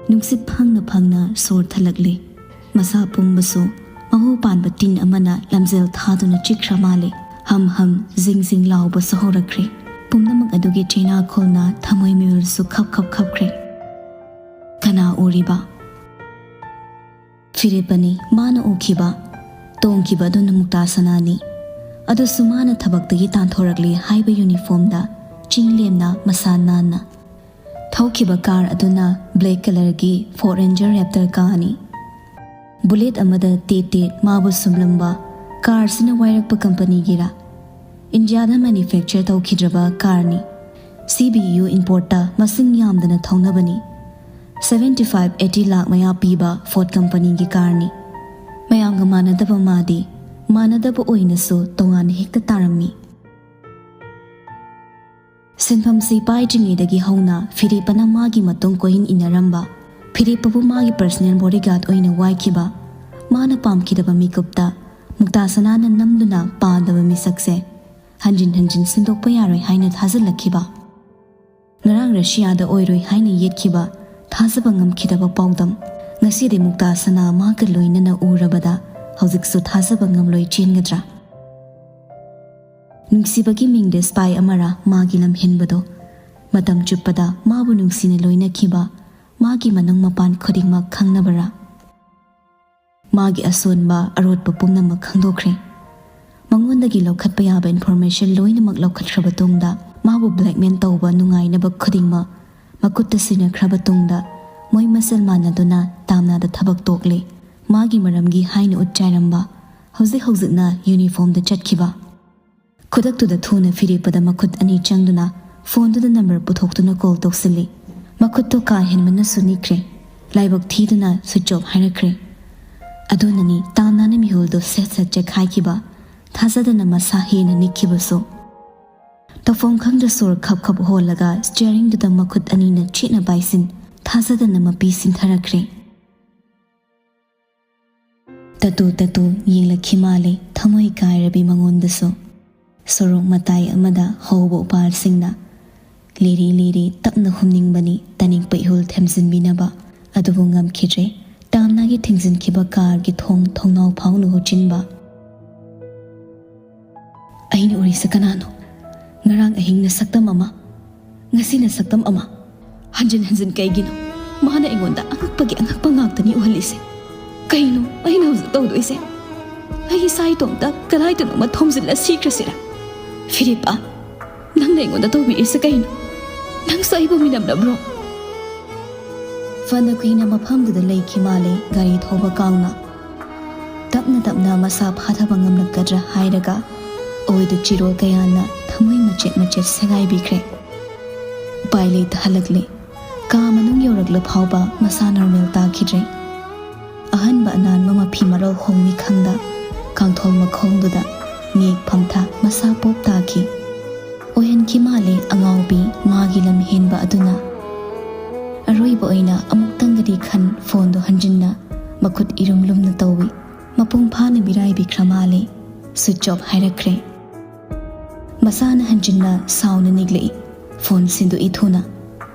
ꯅꯨꯡꯁꯤꯠ ꯐꯪꯅ ꯐꯪꯅ ꯁꯣꯔ ꯊꯜꯂꯛꯂꯦ꯫ ꯃꯁꯥ ꯄꯨꯝꯕꯁꯨ ꯃꯍꯨ ꯄꯥꯟꯕ ꯇꯤꯟ ꯑꯃꯅ ꯂꯝꯖꯦꯜ ꯊꯥꯗꯨꯅ ꯆꯤꯛꯈ꯭ꯔ ꯃꯥꯜꯂꯦ꯫ ꯍꯝ ꯍꯝ ꯖꯤꯡ ꯖꯤꯡ ꯂꯥꯎꯕꯁꯨ ꯍꯧꯔꯛꯈ꯭ꯔꯦ꯫ ꯄꯨꯝꯅꯃꯛ ꯑꯗꯨꯒꯤ ꯆꯩꯅꯥꯈꯣꯜꯅ ꯊꯃꯣꯏ ꯃꯤꯍꯨꯜꯁꯨ ꯈꯞ ꯈꯞ ꯈꯞꯈ꯭ꯔꯦ꯫ ꯀꯅꯥ ꯎꯔꯤꯕ? ꯐꯤꯔꯦꯞꯄꯅꯤ꯫ ꯃꯥꯅ ꯎꯈꯤꯕ, ꯇꯣꯡꯈꯤꯕ ꯑꯗꯨꯅ ꯃꯨꯛꯇꯥ ꯁꯅꯥꯅꯤ꯫ ꯑꯗꯨꯁꯨ ꯃꯥꯅ ꯊꯕꯛꯇꯒꯤ ꯇꯥꯟꯊꯣꯔꯛꯂꯤ ꯍꯥꯏꯕ ꯌꯨꯅꯤꯐꯣꯔꯝꯗ, ꯆꯤꯡ ꯂꯦꯝꯅ, ꯃꯁꯥ ꯅꯥꯟꯅ꯫ ꯊꯧꯈꯤꯕ ꯀꯥꯔ ꯑꯗꯨꯅ ꯕ꯭ꯂꯦꯛ ꯀꯂꯔꯒꯤ ꯐꯣꯔ ꯔꯦꯟꯖꯔ ꯔꯦꯞꯇꯔ ꯀꯥꯔꯅꯤ꯫ ꯕꯨꯂꯦꯠ ꯑꯃꯗ ꯇꯦꯠ ꯇꯦꯠ ꯃꯥꯕꯨ ꯁꯨꯝꯂꯝꯕ ꯀꯥꯔꯁꯤꯅ ꯋꯥꯏꯔꯛꯄ ꯀꯝꯄꯅꯤꯒꯤꯔꯥ? ꯏꯟꯗꯤꯌꯥꯗ ꯃꯦꯅꯨꯐꯦꯛꯆꯔ ꯇꯧꯈꯤꯗ꯭ꯔꯕ ꯀꯥꯔꯅꯤ꯫ ꯁꯤ ꯕꯤ ꯌꯨ ꯏꯝꯄꯣꯔꯠꯇ ꯃꯁꯤꯡ ꯌꯥꯝꯗꯅ ꯊꯧꯅꯕꯅꯤ꯫ ꯁꯚꯦꯟꯇꯤ ꯐꯥꯏꯚ ꯑꯩꯠꯇꯤ ꯂꯥꯛ ꯃꯌꯥ ꯄꯤꯕ ꯐꯣꯔꯠ ꯀꯝꯄꯅꯤꯒꯤ ꯀꯥꯔꯅꯤ꯫ ꯃꯌꯥꯝꯒ ꯃꯥꯟꯅꯗꯕ ꯃꯥꯗꯤ ꯃꯥꯟꯅꯗꯕ ꯑꯣꯏꯅꯁꯨ ꯇꯣꯉꯥꯟꯅ ꯍꯦꯛꯇ ꯇꯥꯔꯝꯃꯤ꯫ ꯁꯤꯟꯐꯝꯁꯤ ꯄꯥꯏꯗ꯭ꯔꯤꯉꯩꯗꯒꯤ ꯍꯧꯅ ꯐꯤꯔꯦꯞꯄꯅ ꯃꯥꯒꯤ ꯃꯇꯨꯡ ꯀꯣꯏꯏꯟ ꯏꯟꯅꯔꯝꯕ, ꯐꯤꯔꯦꯞꯄꯕꯨ ꯃꯥꯒꯤ ꯄꯔꯁꯅꯦꯜ ꯕꯣꯗꯤꯒꯥꯔꯗ ꯑꯣꯏꯅ ꯋꯥꯏꯈꯤꯕ, ꯃꯥꯅ ꯄꯥꯝꯈꯤꯗꯕ ꯃꯤꯀꯨꯞꯇ ꯃꯨꯛꯇꯥ ꯁꯅꯥꯅ ꯅꯝꯗꯨꯅ ꯄꯥꯟꯗꯕ ꯃꯤꯁꯛꯁꯦ ꯍꯟꯖꯤꯟ ꯍꯟꯖꯤꯟ ꯁꯤꯟꯗꯣꯛꯄ ꯌꯥꯔꯣꯏ ꯍꯥꯏꯅ ꯊꯥꯖꯜꯂꯛꯈꯤꯕ꯫ ꯉꯔꯥꯡ ꯔꯁꯤꯌꯥꯗ ꯑꯣꯏꯔꯣꯏ ꯍꯥꯏꯅ ꯌꯦꯠꯈꯤꯕ, ꯊꯥꯖꯕ ꯉꯝꯈꯤꯗꯕ ꯄꯥꯎꯗꯝ ꯉꯁꯤꯗꯤ ꯃꯨꯛꯇꯥ ꯁꯅꯥ ꯃꯥꯒ ꯂꯣꯏꯅꯅ ꯎꯔꯕꯗ ꯍꯧꯖꯤꯛꯁꯨ ꯊꯥꯖꯕ ꯉꯝꯂꯣꯏ ꯆꯦꯟꯒꯗ꯭ꯔꯥ? ꯅꯨꯡꯁꯤꯕꯒꯤ ꯃꯤꯡꯗ ꯁ꯭ꯄꯥꯏ ꯑꯃꯔꯥ ꯃꯥꯒꯤ ꯂꯝꯍꯦꯟꯕꯗꯣ? ꯃꯇꯝ ꯆꯨꯞꯄꯗ ꯃꯥꯕꯨ ꯅꯨꯡꯁꯤꯅ ꯂꯣꯏꯅꯈꯤꯕ ꯃꯥꯒꯤ ꯃꯅꯨꯡ ꯃꯄꯥꯟ ꯈꯨꯗꯤꯡꯃꯛ ꯈꯪꯅꯕꯔꯥ? ꯃꯥꯒꯤ ꯑꯁꯣꯟꯕ ꯑꯔꯣꯠꯄ ꯄꯨꯝꯅꯃꯛ ꯈꯪꯗꯣꯛꯈ꯭ꯔꯦ꯫ ꯃꯉꯣꯟꯗꯒꯤ ꯂꯧꯈꯠꯄ ꯌꯥꯕ ꯏꯟꯐꯣꯔꯃꯦꯁꯟ ꯂꯣꯏꯅꯃꯛ ꯂꯧꯈꯠꯈ꯭ꯔꯕ ꯇꯨꯡꯗ ꯃꯥꯕꯨ ꯕ꯭ꯂꯦꯛꯃꯦꯜ ꯇꯧꯕ ꯅꯨꯡꯉꯥꯏꯅꯕ ꯈꯨꯗꯤꯡꯃꯛ ꯃꯈꯨꯠꯇ ꯁꯤꯟꯅꯈ꯭ꯔꯕ ꯇꯨꯡꯗ ꯃꯣꯏ ꯃꯁꯦꯜ ꯃꯥꯟꯅꯗꯨꯅ ꯇꯥꯝꯅꯥꯗ ꯊꯕꯛ ꯇꯣꯛꯂꯦ꯫ ꯃꯥꯒꯤ ꯃꯔꯝꯒꯤ ꯍꯥꯏꯅ ꯎꯠ ꯆꯥꯏꯔꯝꯕ ꯍꯧꯖꯤꯛ ꯍꯧꯖꯤꯛꯅ ꯌꯨꯅꯤꯐꯣꯔꯝꯗ ꯆꯠꯈꯤꯕ꯫ ꯈꯨꯗꯛꯇꯨꯗ ꯊꯨꯅ ꯐꯤꯔꯦꯞꯄꯗ ꯃꯈꯨꯠ ꯑꯅꯤ ꯆꯪꯗꯨꯅ ꯐꯣꯟꯗꯨꯗ ꯅꯝꯕꯔ ꯄꯨꯊꯣꯛꯇꯨꯅ ꯀꯣꯜ ꯇꯧꯁꯤꯜꯂꯤ꯫ ꯃꯈꯨꯠꯇꯣ ꯀꯥ ꯍꯦꯟꯃꯟꯅꯁꯨ ꯅꯤꯛꯈ꯭ꯔꯦ꯫ ꯂꯥꯏꯕꯛ ꯊꯤꯗꯨꯅ ꯁ꯭ꯋꯤꯆ ꯑꯣꯐ ꯍꯥꯏꯔꯛꯈ꯭ꯔꯦ꯫ ꯑꯗꯨꯅꯅꯤ ꯇꯥꯝꯅꯥꯅ ꯃꯤꯍꯨꯜꯗꯣ ꯁꯦꯠ ꯁꯦꯠ ꯆꯦꯛꯈꯥꯏꯈꯤꯕ, ꯊꯥꯖꯗꯅ ꯃꯁꯥ ꯍꯦꯟꯅ ꯅꯤꯛꯈꯤꯕꯁꯨ꯫ ꯇꯧꯐꯝ ꯈꯪꯗ ꯁꯣꯔ ꯈꯞ ꯈꯞ ꯍꯣꯜꯂꯒ ꯁ꯭ꯇꯤꯌꯔꯤꯡꯗꯨꯗ ꯃꯈꯨꯠ ꯑꯅꯤꯅ ꯆꯦꯠꯅ ꯄꯥꯏꯁꯤꯟ, ꯊꯥꯖꯗꯅ ꯃꯄꯤ ꯁꯤꯟꯊꯔꯛꯈ꯭ꯔꯦ꯫ ꯇꯇꯨ ꯇꯇꯨ ꯌꯦꯡꯂꯛꯈꯤ ꯃꯥꯜꯂꯦ ꯊꯃꯣꯏ ꯀꯥꯏꯔꯕꯤ ꯃꯉꯣꯟꯗꯁꯨ꯫ ꯁꯣꯔꯣꯛ ꯃꯇꯥꯏ ꯑꯃꯗ ꯍꯧꯕ ꯎꯄꯥꯜꯁꯤꯡꯅ ꯂꯤꯔꯤ ꯂꯤꯔꯤ ꯇꯞꯅ ꯍꯨꯝꯅꯤꯡꯕꯅꯤ ꯇꯅꯤꯛꯄ ꯏꯍꯨꯜ ꯊꯦꯝꯖꯤꯟꯕꯤꯅꯕ꯫ ꯑꯗꯨꯕꯨ ꯉꯝꯈꯤꯗ꯭ꯔꯦ꯫ ꯇꯥꯝꯅꯥꯒꯤ ꯊꯤꯡꯖꯤꯟꯈꯤꯕ ꯀꯥꯔꯒꯤ ꯊꯣꯡ ꯊꯣꯡꯅꯥꯎ ꯐꯥꯎꯅ ꯍꯨꯠꯆꯤꯟꯕ꯫ ꯑꯩꯅ ꯎꯔꯤꯁꯦ ꯀꯅꯥꯅꯣ? ꯉꯔꯥꯡ ꯑꯍꯤꯡꯅ ꯁꯛꯇꯝ ꯑꯃ, ꯉꯁꯤꯅ ꯁꯛꯇꯝ ꯑꯃ꯫ ꯍꯟꯖꯤꯟ ꯍꯟꯖꯤꯟ ꯀꯩꯒꯤꯅꯣ ꯃꯥꯅ ꯑꯩꯉꯣꯟꯗ ꯑꯉꯛꯄꯒꯤ ꯑꯉꯛꯄ ꯉꯥꯛꯇꯅꯤ ꯎꯍꯜꯂꯤꯁꯦ? ꯀꯩꯅꯣ ꯑꯩꯅ ꯍꯧꯖꯤꯛ ꯇꯧꯗꯣꯏꯁꯦ? ꯑꯩ ꯏꯁꯥ ꯏꯇꯣꯝꯇ ꯀꯗꯥꯏꯗꯅꯣꯃ ꯊꯣꯝꯖꯤꯜꯂ ꯁꯤꯈ꯭ꯔꯁꯤꯔꯥ? ꯐꯤꯔꯦꯞꯄ, ꯅꯪꯅ ꯑꯩꯉꯣꯟꯗ ꯇꯧꯕꯤꯔꯤꯁꯦ ꯀꯩꯅꯣ? ꯅꯪꯁꯨ ꯑꯩꯕꯨ ꯃꯤꯅꯝꯂꯕ꯭ꯔꯣ? ꯐꯅ ꯀꯨꯏꯅ ꯃꯐꯝꯗꯨꯗ ꯂꯩꯈꯤ ꯃꯥꯜꯂꯦ ꯒꯥꯔꯤ ꯊꯧꯕ ꯀꯥꯡꯅ꯫ ꯇꯞꯅ ꯇꯞꯅ ꯃꯁꯥ ꯐꯥꯊꯕ ꯉꯝꯂꯛꯀꯗ꯭ꯔꯥ ꯍꯥꯏꯔꯒ ꯑꯣꯏꯗ ꯆꯤꯔꯣꯜ ꯀꯌꯥꯅ ꯊꯃꯣꯏ ꯃꯆꯦꯠ ꯃꯆꯦꯠ ꯁꯦꯒꯥꯏꯕꯤꯈ꯭ꯔꯦ꯫ ꯎꯄꯥꯏ ꯂꯩꯇ ꯍꯜꯂꯛꯂꯦ꯫ ꯀꯥ ꯃꯅꯨꯡ ꯌꯧꯔꯛꯂ ꯐꯥꯎꯕ ꯃꯁꯥ ꯅꯣꯔꯃꯦꯜ ꯇꯥꯈꯤꯗ꯭ꯔꯦ꯫ ꯑꯍꯟꯕ ꯑꯅꯥꯟꯕ ꯃꯐꯤ ꯃꯔꯣꯜ ꯍꯣꯡꯅꯤ ꯈꯪꯗ ꯀꯥꯡꯊꯣꯜ ꯃꯈꯣꯡꯗꯨꯗ ꯃꯤꯌꯦꯛ ꯐꯝꯊ ꯃꯁꯥ ꯄꯣꯞ ꯇꯥꯈꯤ꯫ ꯑꯣꯏꯍꯟꯈꯤ ꯃꯥꯜꯂꯦ ꯑꯉꯥꯎꯕꯤ ꯃꯥꯒꯤ ꯂꯝ ꯍꯦꯟꯕ ꯑꯗꯨꯅ꯫ ꯑꯔꯣꯏꯕ ꯑꯣꯏꯅ ꯑꯃꯨꯛꯇꯪꯒꯗꯤ ꯈꯟ ꯐꯣꯟꯗꯣ ꯍꯟꯖꯤꯟꯅ ꯃꯈꯨꯠ ꯏꯔꯨꯝ ꯂꯨꯝꯅ ꯇꯧꯏ꯫ ꯃꯄꯨꯡ ꯐꯥꯅ ꯃꯤꯔꯥꯏꯕꯤꯈ꯭ꯔ ꯃꯥꯜꯂꯦ꯫ ꯁ꯭ꯋꯤꯆ ꯑꯣꯐ ꯍꯥꯏꯔꯛꯈ꯭ꯔꯦ꯫ ꯃꯁꯥꯅ ꯍꯟꯖꯤꯟꯅ ꯁꯥꯎꯅ ꯅꯤꯛꯂꯛꯏ꯫ ꯐꯣꯟ ꯁꯤꯟꯗꯣꯛꯏ ꯊꯨꯅ꯫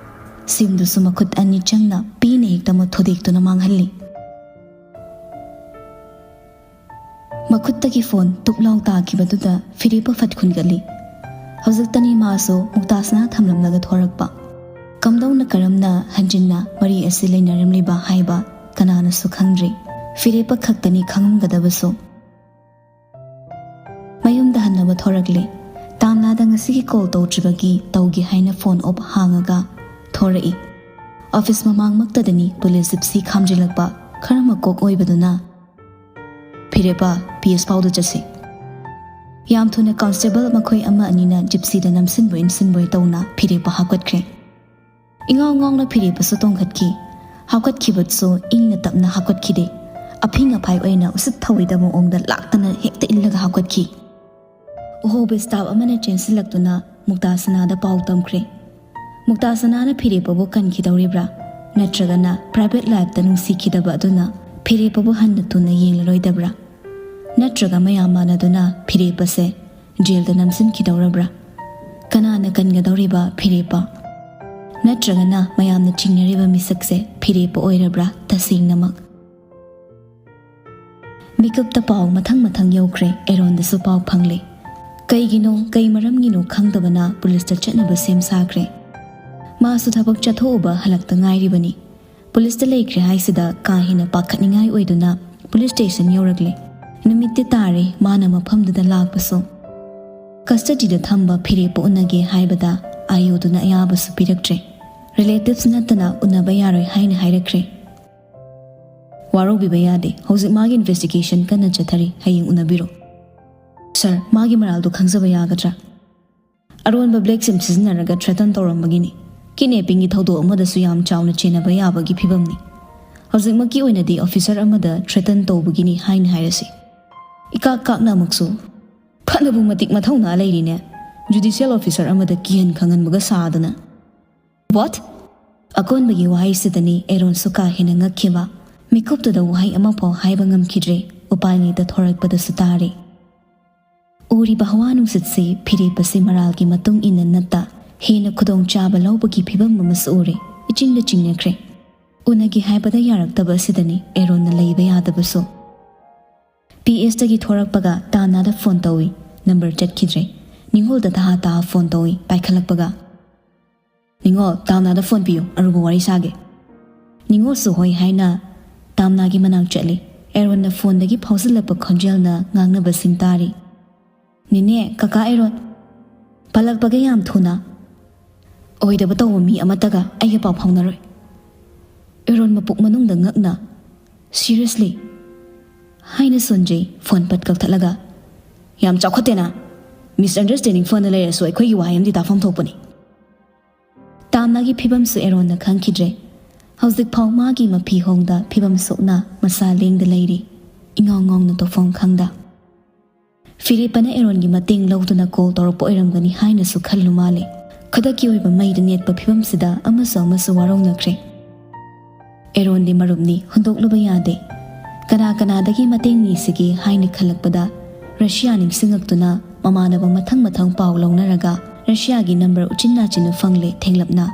ꯁꯤꯝꯗꯨꯁꯨ ꯃꯈꯨꯠ ꯑꯅꯤ ꯆꯪꯅ ꯄꯦꯟꯅ ꯍꯦꯛꯇ ꯃꯨꯠ ꯊꯨꯗꯦꯛꯇꯨꯅ ꯃꯥꯡꯍꯜꯂꯤ꯫ ꯃꯈꯨꯠꯇꯒꯤ ꯐꯣꯟ ꯇꯨꯞ ꯂꯥꯎ ꯇꯥꯈꯤꯕꯗꯨꯗ ꯐꯤꯔꯦꯞꯄ ꯐꯠ ꯈꯨꯟꯒꯠꯂꯤ꯫ ꯍꯧꯖꯤꯛꯇꯅꯤ ꯃꯥꯁꯨ ꯃꯨꯛꯇꯥꯁꯅꯥ ꯊꯝꯂꯝꯂꯒ ꯊꯣꯔꯛꯄ꯫ ꯀꯝꯗꯧꯅ ꯀꯔꯝꯅ ꯍꯟꯖꯤꯟꯅ ꯃꯔꯤ ꯑꯁꯤ ꯂꯩꯅꯔꯝꯂꯤꯕ ꯍꯥꯏꯕ ꯀꯅꯥꯅꯁꯨ ꯈꯪꯗ꯭ꯔꯤ꯫ ꯐꯤꯔꯦꯞꯄ ꯈꯛꯇꯅꯤ ꯈꯪꯂꯝꯒꯗꯕꯁꯨ꯫ ꯃꯌꯨꯝꯗ ꯍꯟꯅꯕ ꯊꯣꯔꯛꯂꯦ꯫ ꯇꯥꯝꯅꯥꯗ ꯉꯁꯤꯒꯤ ꯀꯣꯜ ꯇꯧꯗ꯭ꯔꯤꯕꯒꯤ ꯇꯧꯒꯦ ꯍꯥꯏꯅ ꯐꯣꯟ ꯑꯣꯞ ꯍꯥꯡꯉꯒ ꯊꯣꯔꯛꯏ꯫ ꯑꯣꯐꯤꯁ ꯃꯃꯥꯡꯃꯛꯇꯗꯅꯤ ꯄꯨꯂꯤꯁ ꯖꯤꯞꯁꯤ ꯈꯥꯝꯖꯤꯜꯂꯛꯄ꯫ ꯈꯔ ꯃꯀꯣꯛ ꯑꯣꯏꯕꯗꯨꯅ "ꯐꯤꯔꯦꯞꯄ, ꯄꯤ ꯑꯦꯁ ꯐꯥꯎꯗ ꯆꯠꯁꯤ꯫" ꯌꯥꯝ ꯊꯨꯅ ꯀꯟꯁꯇꯦꯕꯜ ꯃꯈꯣꯏ ꯑꯃ ꯑꯅꯤꯅ ꯖꯤꯞꯁꯤꯗ ꯅꯝꯁꯤꯟꯕꯣꯏ ꯏꯟꯁꯤꯟꯕꯣꯏ ꯇꯧꯅ ꯐꯤꯔꯦꯞꯄ ꯍꯥꯞꯀꯠꯈ꯭ꯔꯦ꯫ ꯏꯉꯥꯎ ꯉꯥꯎꯅ ꯐꯤꯔꯦꯞꯄꯁꯨ ꯇꯣꯡꯈꯠꯈꯤ꯫ ꯍꯥꯞꯀꯠꯈꯤꯕꯁꯨ ꯏꯪꯅ ꯇꯞꯅ ꯍꯥꯞꯀꯠꯈꯤꯗꯦ꯫ ꯑꯐꯤꯡ ꯑꯐꯥꯏ ꯑꯣꯏꯅ ꯎꯁꯤꯠ ꯊꯧꯑꯣꯏꯗꯕ ꯃꯑꯣꯡꯗ ꯂꯥꯛꯇꯅ ꯍꯦꯛꯇ ꯏꯜꯂꯒ ꯍꯥꯞꯀꯠꯈꯤ꯫ ꯎꯍꯧꯕ ꯁ꯭ꯇꯥꯐ ꯑꯃꯅ ꯆꯦꯟꯁꯤꯜꯂꯛꯇꯨꯅ ꯃꯨꯛꯇꯥ ꯁꯅꯥꯗ ꯄꯥꯎ ꯇꯝꯈ꯭ꯔꯦ꯫ ꯃꯨꯛꯇꯥ ꯁꯅꯥꯅ ꯐꯤꯔꯦꯞꯄꯕꯨ ꯀꯟꯈꯤꯗꯧꯔꯤꯕ꯭ꯔꯥ? ꯅꯠꯇ꯭ꯔꯒꯅ ꯄ꯭ꯔꯥꯏꯚꯦꯠ ꯂꯥꯏꯐꯇ ꯅꯨꯡꯁꯤꯈꯤꯗꯕ ꯑꯗꯨꯅ ꯐꯤꯔꯦꯞꯄꯕꯨ ꯍꯟꯅ ꯇꯨꯅ ꯌꯦꯡꯂꯔꯣꯏꯗꯕ꯭ꯔꯥ? ꯅꯠꯇ꯭ꯔꯒ ꯃꯌꯥꯝ ꯃꯥꯟꯅꯗꯨꯅ ꯐꯤꯔꯦꯞꯄꯁꯦ ꯖꯦꯜꯗ ꯅꯝꯁꯤꯟꯈꯤꯗꯧꯔꯕ꯭ꯔꯥ? ꯀꯅꯥꯅ ꯀꯟꯒꯗꯧꯔꯤꯕ ꯐꯤꯔꯦꯞꯄ? ꯅꯠꯇ꯭ꯔꯒꯅ ꯃꯌꯥꯝꯅ ꯆꯤꯡꯅꯔꯤꯕ ꯃꯤꯁꯛꯁꯦ ꯐꯤꯔꯦꯞꯄ ꯑꯣꯏꯔꯕ꯭ꯔꯥ ꯇꯁꯦꯡꯅꯃꯛ? ꯃꯤꯀꯨꯞꯇ ꯄꯥꯎ ꯃꯊꯪ ꯃꯊꯪ ꯌꯧꯈ꯭ꯔꯦ꯫ ꯑꯦꯔꯣꯟꯗꯁꯨ ꯄꯥꯎ ꯐꯪꯂꯦ꯫ ꯀꯩꯒꯤꯅꯣ, ꯀꯩ ꯃꯔꯝꯒꯤꯅꯣ ꯈꯪꯗꯕꯅ ꯄꯨꯂꯤꯁꯇ ꯆꯠꯅꯕ ꯁꯦꯝ ꯁꯥꯈ꯭ꯔꯦ꯫ ꯃꯥꯁꯨ ꯊꯕꯛ ꯆꯠꯊꯣꯛꯎꯕ ꯍꯜꯂꯛꯇ ꯉꯥꯏꯔꯤꯕꯅꯤ꯫ ꯄꯨꯂꯤꯁꯇ ꯂꯩꯈ꯭ꯔꯦ ꯍꯥꯏꯁꯤꯗ ꯀꯥ ꯍꯦꯟꯅ ꯄꯥꯈꯠꯅꯤꯡꯉꯥꯏ ꯑꯣꯏꯗꯨꯅ ꯄꯨꯂꯤꯁ ꯁ꯭ꯇꯦꯁꯟ ꯌꯧꯔꯛꯂꯦ꯫ ꯅꯨꯃꯤꯠꯇꯤ ꯇꯥꯔꯦ ꯃꯥꯅ ꯃꯐꯝꯗꯨꯗ ꯂꯥꯛꯄꯁꯨ꯫ ꯀꯁꯇꯗꯤꯗ ꯊꯝꯕ ꯐꯤꯔꯦꯞꯄ ꯎꯅꯒꯦ ꯍꯥꯏꯕꯗ ꯑꯥꯏ ꯑꯣꯗꯨꯅ ꯑꯌꯥꯕꯁꯨ ꯄꯤꯔꯛꯇ꯭ꯔꯦ꯫ ꯔꯤꯂꯦꯇꯤꯚꯁ ꯅꯠꯇꯅ ꯎꯅꯕ ꯌꯥꯔꯣꯏ ꯍꯥꯏꯅ ꯍꯥꯏꯔꯛꯈ꯭ꯔꯦ꯫ "ꯋꯥꯔꯧꯕꯤꯕ ꯌꯥꯗꯦ, ꯍꯧꯖꯤꯛ ꯃꯥꯒꯤ ꯏꯟꯚꯦꯁꯇꯤꯒꯦꯁꯟ ꯀꯟꯅ ꯆꯠꯊꯔꯤ, ꯍꯌꯦꯡ ꯎꯅꯕꯤꯔꯣ꯫" "ꯁꯥꯔ, ꯃꯥꯒꯤ ꯃꯔꯥꯜꯗꯣ ꯈꯪꯖꯕ ꯌꯥꯒꯗ꯭ꯔꯥ?" "ꯑꯔꯣꯟꯕ ꯕ꯭ꯂꯦꯛ ꯁꯤꯝ ꯁꯤꯖꯤꯟꯅꯔꯒ ꯊ꯭ꯔꯦꯇꯟ ꯇꯧꯔꯝꯕꯒꯤꯅꯤ꯫ ꯀꯤꯗꯅꯦꯄꯤꯡꯒꯤ ꯊꯧꯗꯣꯛ ꯑꯃꯗꯁꯨ ꯌꯥꯝ ꯆꯥꯎꯅ ꯆꯦꯟꯅꯕ ꯌꯥꯕꯒꯤ ꯐꯤꯕꯝꯅꯤ꯫ ꯍꯧꯖꯤꯛꯃꯛꯀꯤ ꯑꯣꯏꯅꯗꯤ ꯑꯣꯐꯤꯁꯔ ꯑꯃꯗ ꯊ꯭ꯔꯦꯇꯟ ꯇꯧꯕꯒꯤꯅꯤ ꯍꯥꯏꯅ ꯍꯥꯏꯔꯁꯤ꯫" ꯏꯀꯥꯛ ꯀꯥꯛꯅ ꯑꯃꯨꯛꯁꯨ, "ꯐꯅꯕꯨ ꯃꯇꯤꯛ ꯃꯊꯧꯅꯥ ꯂꯩꯔꯤꯅꯦ, ꯖꯨꯗꯤꯁꯤꯌꯦꯜ ꯑꯣꯐꯤꯁꯔ ꯑꯃꯗ ꯀꯤꯍꯟ ꯈꯪꯍꯟꯕꯒ ꯁꯥꯗꯅ꯫" "ꯋꯥꯠ?" ꯑꯀꯣꯟꯕꯒꯤ ꯋꯥꯍꯩꯁꯤꯗꯅꯤ ꯑꯦꯔꯣꯟꯁꯨ ꯀꯥ ꯍꯦꯟꯅ ꯉꯛꯈꯤꯕ꯫ ꯃꯤꯀꯨꯞꯇꯨꯗ ꯋꯥꯍꯩ ꯑꯃꯐꯥꯎ ꯍꯥꯏꯕ ꯉꯝꯈꯤꯗ꯭ꯔꯦ꯫ ꯎꯄꯥꯏ ꯂꯩꯇ ꯊꯣꯔꯛꯄꯗꯁꯨ ꯇꯥꯔꯦ꯫ ꯎꯔꯤꯕ ꯍꯋꯥ ꯅꯨꯡꯁꯤꯠꯁꯤ ꯐꯤꯔꯦꯞꯄꯁꯤ ꯃꯔꯥꯜꯒꯤ ꯃꯇꯨꯡ ꯏꯟꯅ ꯅꯠꯇ ꯍꯦꯟꯅ ꯈꯨꯗꯣꯡꯆꯥꯕ ꯂꯧꯕꯒꯤ ꯐꯤꯕꯝ ꯑꯃꯁꯨ ꯎꯔꯦ꯫ ꯏꯆꯤꯡꯗ ꯆꯤꯡꯅꯈ꯭ꯔꯦ꯫ ꯎꯅꯒꯦ ꯍꯥꯏꯕꯗ ꯌꯥꯔꯛꯇꯕ ꯑꯁꯤꯗꯅꯤ ꯑꯦꯔꯣꯟꯅ ꯂꯩꯕ ꯌꯥꯗꯕꯁꯨ꯫ ꯄꯤ ꯑꯦꯁꯇꯒꯤ ꯊꯣꯔꯛꯄꯒ ꯇꯥꯝꯅꯥꯗ ꯐꯣꯟ ꯇꯧꯏ꯫ ꯅꯝꯕꯔ ꯆꯠꯈꯤꯗ꯭ꯔꯦ꯫ ꯅꯤꯉꯣꯜꯗ ꯇꯍꯥ ꯇꯍꯥ ꯐꯣꯟ ꯇꯧꯏ, ꯄꯥꯏꯈꯠꯂꯛꯄꯒ, "ꯅꯤꯉꯣꯜ, ꯇꯥꯝꯅꯥꯗ ꯐꯣꯟ ꯄꯤꯌꯨ, ꯑꯔꯨꯕ ꯋꯥꯔꯤ ꯁꯥꯒꯦ꯫" ꯅꯤꯉꯣꯜꯁꯨ ꯍꯣꯏ ꯍꯥꯏꯅ ꯇꯥꯝꯅꯥꯒꯤ ꯃꯅꯥꯛ ꯆꯠꯂꯤ꯫ ꯑꯦꯔꯣꯟꯅ ꯐꯣꯟꯗꯒꯤ ꯐꯥꯎꯖꯤꯜꯂꯛꯄ ꯈꯣꯟꯖꯦꯜꯅ ꯉꯥꯡꯅꯕꯁꯤꯡ ꯇꯥꯔꯤ꯫ "ꯅꯦꯅꯦ, ꯀꯀꯥ ꯑꯦꯔꯣꯟ, ꯄꯜꯂꯛꯄꯒ ꯌꯥꯝ ꯊꯨꯅ꯫ ꯑꯣꯏꯗꯕ ꯇꯧꯕ ꯃꯤ ꯑꯃꯠꯇꯒ ꯑꯩꯒ ꯄꯥꯎ ꯐꯥꯎꯅꯔꯣꯏ꯫" ꯑꯦꯔꯣꯟ ꯃꯄꯨꯛ ꯃꯅꯨꯡꯗ ꯉꯛꯅ, "Seriously?" ꯍꯥꯏꯅ ꯁꯣꯟꯖꯩ, ꯐꯣꯟ ꯄꯠ ꯀꯛꯊꯠꯂꯒ꯫ "ꯌꯥꯝ ꯆꯥꯎꯈꯠꯇꯦꯅ꯫ ꯃꯤꯁꯑꯟꯗꯔꯁꯇꯦꯟꯗꯤꯡ ꯐꯅ ꯂꯩꯔꯁꯨ ꯑꯩꯈꯣꯏꯒꯤ ꯋꯥꯍꯩ ꯑꯃꯗꯤ ꯇꯥꯐꯝ ꯊꯣꯛꯄꯅꯤ"꯫ ꯇꯥꯝꯅꯥꯒꯤ ꯐꯤꯕꯝꯁꯨ ꯑꯦꯔꯣꯟꯅ ꯈꯪꯈꯤꯗ꯭ꯔꯦ꯫ ꯍꯧꯖꯤꯛꯐꯥꯎ ꯃꯥꯒꯤ ꯃꯐꯤ ꯍꯣꯡꯗ ꯐꯤꯕꯝ ꯁꯣꯛꯅ ꯃꯁꯥ ꯂꯦꯡꯗ ꯂꯩꯔꯤ, ꯏꯉꯥꯎ ꯉꯥꯎꯅ ꯇꯧꯐꯝ ꯈꯪꯗ꯫ ꯐꯤꯔꯦꯞꯄꯅ ꯑꯦꯔꯣꯟꯒꯤ ꯃꯇꯦꯡ ꯂꯧꯗꯨꯅ ꯀꯣꯜ ꯇꯧꯔꯛꯄ ꯑꯣꯏꯔꯝꯒꯅꯤ ꯍꯥꯏꯅꯁꯨ ꯈꯜꯂꯨ ꯃꯥꯜꯂꯦ꯫ ꯈꯨꯗꯛꯀꯤ ꯑꯣꯏꯕ ꯃꯩꯗ ꯅꯦꯠꯄ ꯐꯤꯕꯝꯁꯤꯗ ꯑꯃꯁꯨ ꯑꯃꯁꯨ ꯋꯥꯔꯧꯅꯈ꯭ꯔꯦ꯫ ꯑꯦꯔꯣꯟꯗꯤ ꯃꯔꯨꯞꯅꯤ, ꯍꯨꯟꯗꯣꯛꯂꯨꯕ ꯌꯥꯗꯦ꯫ ꯀꯅꯥ ꯀꯅꯥꯗꯒꯤ ꯃꯇꯦꯡ ꯅꯤꯁꯤꯒꯦ ꯍꯥꯏꯅ ꯈꯜꯂꯛꯄꯗ, ꯔꯁꯤꯌꯥ ꯅꯤꯡꯁꯤꯡꯉꯛꯇꯨꯅ ꯃꯃꯥꯟꯅꯕ ꯃꯊꯪ ꯃꯊꯪ ꯄꯥꯎ ꯂꯧꯅꯔꯒ ꯔꯁꯤꯌꯥꯒꯤ ꯅꯝꯕꯔ ꯎꯆꯤꯟ ꯅꯥꯆꯤꯟꯅ ꯐꯪꯂꯦ ꯊꯦꯡꯂꯞꯅ꯫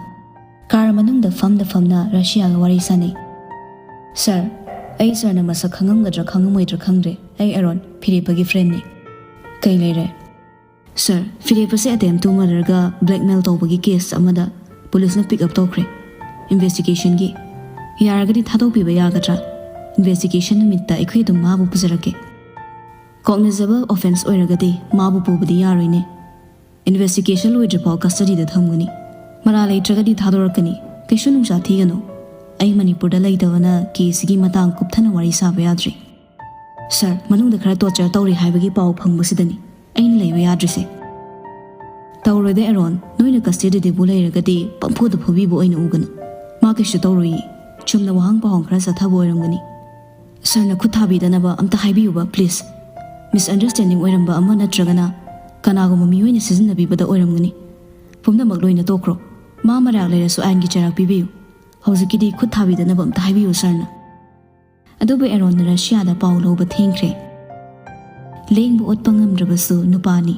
ꯀꯥꯔ ꯃꯅꯨꯡꯗ ꯐꯝꯗ ꯐꯝꯅ ꯔꯁꯤꯌꯥꯒ ꯋꯥꯔꯤ ꯁꯥꯅꯩ꯫ "ꯁꯥꯔ, ꯑꯩ ꯁꯥꯔꯅ ꯃꯁꯛ ꯈꯪꯉꯝꯒꯗ꯭ꯔꯥ ꯈꯪꯉꯝꯃꯣꯏꯗ꯭ꯔꯥ ꯈꯪꯗ꯭ꯔꯦ꯫ ꯑꯩ ꯑꯦꯔꯣꯟ, ꯐꯤꯔꯦꯞꯄꯒꯤ ꯐ꯭ꯔꯦꯟꯅꯤ"꯫ "ꯀꯩ ꯂꯩꯔꯦ?" "ꯁꯥꯔ, ꯐꯤꯔꯦꯞꯄꯁꯦ ꯑꯦꯇꯦꯝ ꯇꯨ ꯃꯔꯗꯔꯒ ꯕ꯭ꯂꯦꯛꯃꯦꯜ ꯇꯧꯕꯒꯤ ꯀꯦꯁ ꯑꯃꯗ ꯄꯨꯂꯤꯁꯅ ꯄꯤꯛ ꯑꯞ ꯇꯧꯈ꯭ꯔꯦ ꯏꯟꯚꯦꯁꯇꯤꯒꯦꯁꯟꯒꯤ꯫ ꯌꯥꯔꯒꯗꯤ ꯊꯥꯗꯣꯛꯄꯤꯕ ꯌꯥꯒꯗ꯭ꯔꯥ? ꯏꯟꯚꯦꯁꯇꯤꯒꯦꯁꯟ ꯅꯨꯃꯤꯠꯇ ꯑꯩꯈꯣꯏ ꯑꯗꯨꯝ ꯃꯥꯕꯨ ꯄꯨꯖꯔꯛꯀꯦ"꯫ "ꯀꯣꯛꯅꯤꯖꯦꯕꯜ ꯑꯣꯐꯦꯟꯁ ꯑꯣꯏꯔꯒꯗꯤ ꯃꯥꯕꯨ ꯄꯨꯕꯗꯤ ꯌꯥꯔꯣꯏꯅꯦ꯫ ꯏꯟꯚꯦꯁꯇꯤꯒꯦꯁꯟ ꯂꯣꯏꯗ꯭ꯔꯤꯐꯥꯎ ꯀꯁꯇꯗꯤꯗ ꯊꯝꯒꯅꯤ꯫ ꯃꯔꯥꯜ ꯂꯩꯇ꯭ꯔꯒꯗꯤ ꯊꯥꯗꯣꯔꯛꯀꯅꯤ꯫ ꯀꯩꯁꯨ ꯅꯨꯡꯁꯥ ꯊꯤꯒꯅꯨ꯫ ꯑꯩ ꯃꯅꯤꯄꯨꯔꯗ ꯂꯩꯇꯕꯅ ꯀꯦꯁꯁꯤꯒꯤ ꯃꯇꯥꯡ ꯀꯨꯞꯊꯅ ꯋꯥꯔꯤ ꯁꯥꯕ ꯌꯥꯗ꯭ꯔꯤ꯫ ꯁꯥꯔ, ꯃꯅꯨꯡꯗ ꯈꯔ ꯇꯣꯔꯆꯔ ꯇꯧꯔꯤ ꯍꯥꯏꯕꯒꯤ ꯄꯥꯎ ꯐꯪꯕꯁꯤꯗꯅꯤ ꯑꯩꯅ ꯂꯩꯕ ꯌꯥꯗ꯭ꯔꯤꯁꯦ"꯫ "ꯇꯧꯔꯣꯏꯗ ꯑꯦꯔꯣꯟ, ꯅꯣꯏꯅ ꯀꯁꯇꯗꯤꯗꯕꯨ ꯂꯩꯔꯒꯗꯤ ꯄꯪꯐꯨꯗ ꯐꯨꯕꯤꯕ ꯑꯣꯏꯅ ꯎꯒꯅꯨ꯫ ꯃꯥ ꯀꯩꯁꯨ ꯇꯧꯔꯣꯏꯌꯦ꯫ ꯆꯨꯝꯅ ꯋꯥꯍꯪ ꯄꯥꯎꯍꯪ ꯈꯔ ꯆꯠꯊꯕ ꯑꯣꯏꯔꯝꯒꯅꯤ꯫ ꯁꯥꯔꯅ ꯈꯨꯠ ꯊꯥꯕꯤꯗꯅꯕ ꯑꯝꯇ ꯍꯥꯏꯕꯤꯌꯨꯕ, ꯄ꯭ꯂꯤꯖ꯫ ꯃꯤꯁꯑꯟꯗꯔꯁꯇꯦꯟꯗꯤꯡ ꯑꯣꯏꯔꯝꯕ ꯑꯃ ꯅꯠꯇ꯭ꯔꯒꯅ ꯀꯅꯥꯒꯨꯝꯕ ꯃꯤꯑꯣꯏꯅ ꯁꯤꯖꯤꯟꯅꯕꯤꯕꯗ ꯑꯣꯏꯔꯝꯒꯅꯤ꯫ ꯄꯨꯝꯅꯃꯛ ꯂꯣꯏꯅ ꯇꯣꯛꯈ꯭ꯔꯣ꯫ ꯃꯥ ꯃꯔꯥꯜ ꯂꯩꯔꯁꯨ ꯑꯥꯏꯟꯒꯤ ꯆꯩꯔꯥꯛ ꯄꯤꯕꯤꯌꯨ꯫ ꯍꯧꯖꯤꯛꯀꯤꯗꯤ ꯈꯨꯠ ꯊꯥꯕꯤꯗꯅꯕ ꯑꯝꯇ ꯍꯥꯏꯕꯤꯌꯨ, ꯁꯥꯔꯅ"꯫ ꯑꯗꯨꯕꯨ ꯑꯦꯔꯣꯟꯅ ꯔꯁꯤꯌꯥꯗ ꯄꯥꯎ ꯂꯧꯕ ꯊꯦꯡꯈ꯭ꯔꯦ꯫ ꯂꯦꯡꯕ ꯑꯣꯠꯄ ꯉꯝꯗ꯭ꯔꯕꯁꯨ ꯅꯨꯄꯥꯅꯤ꯫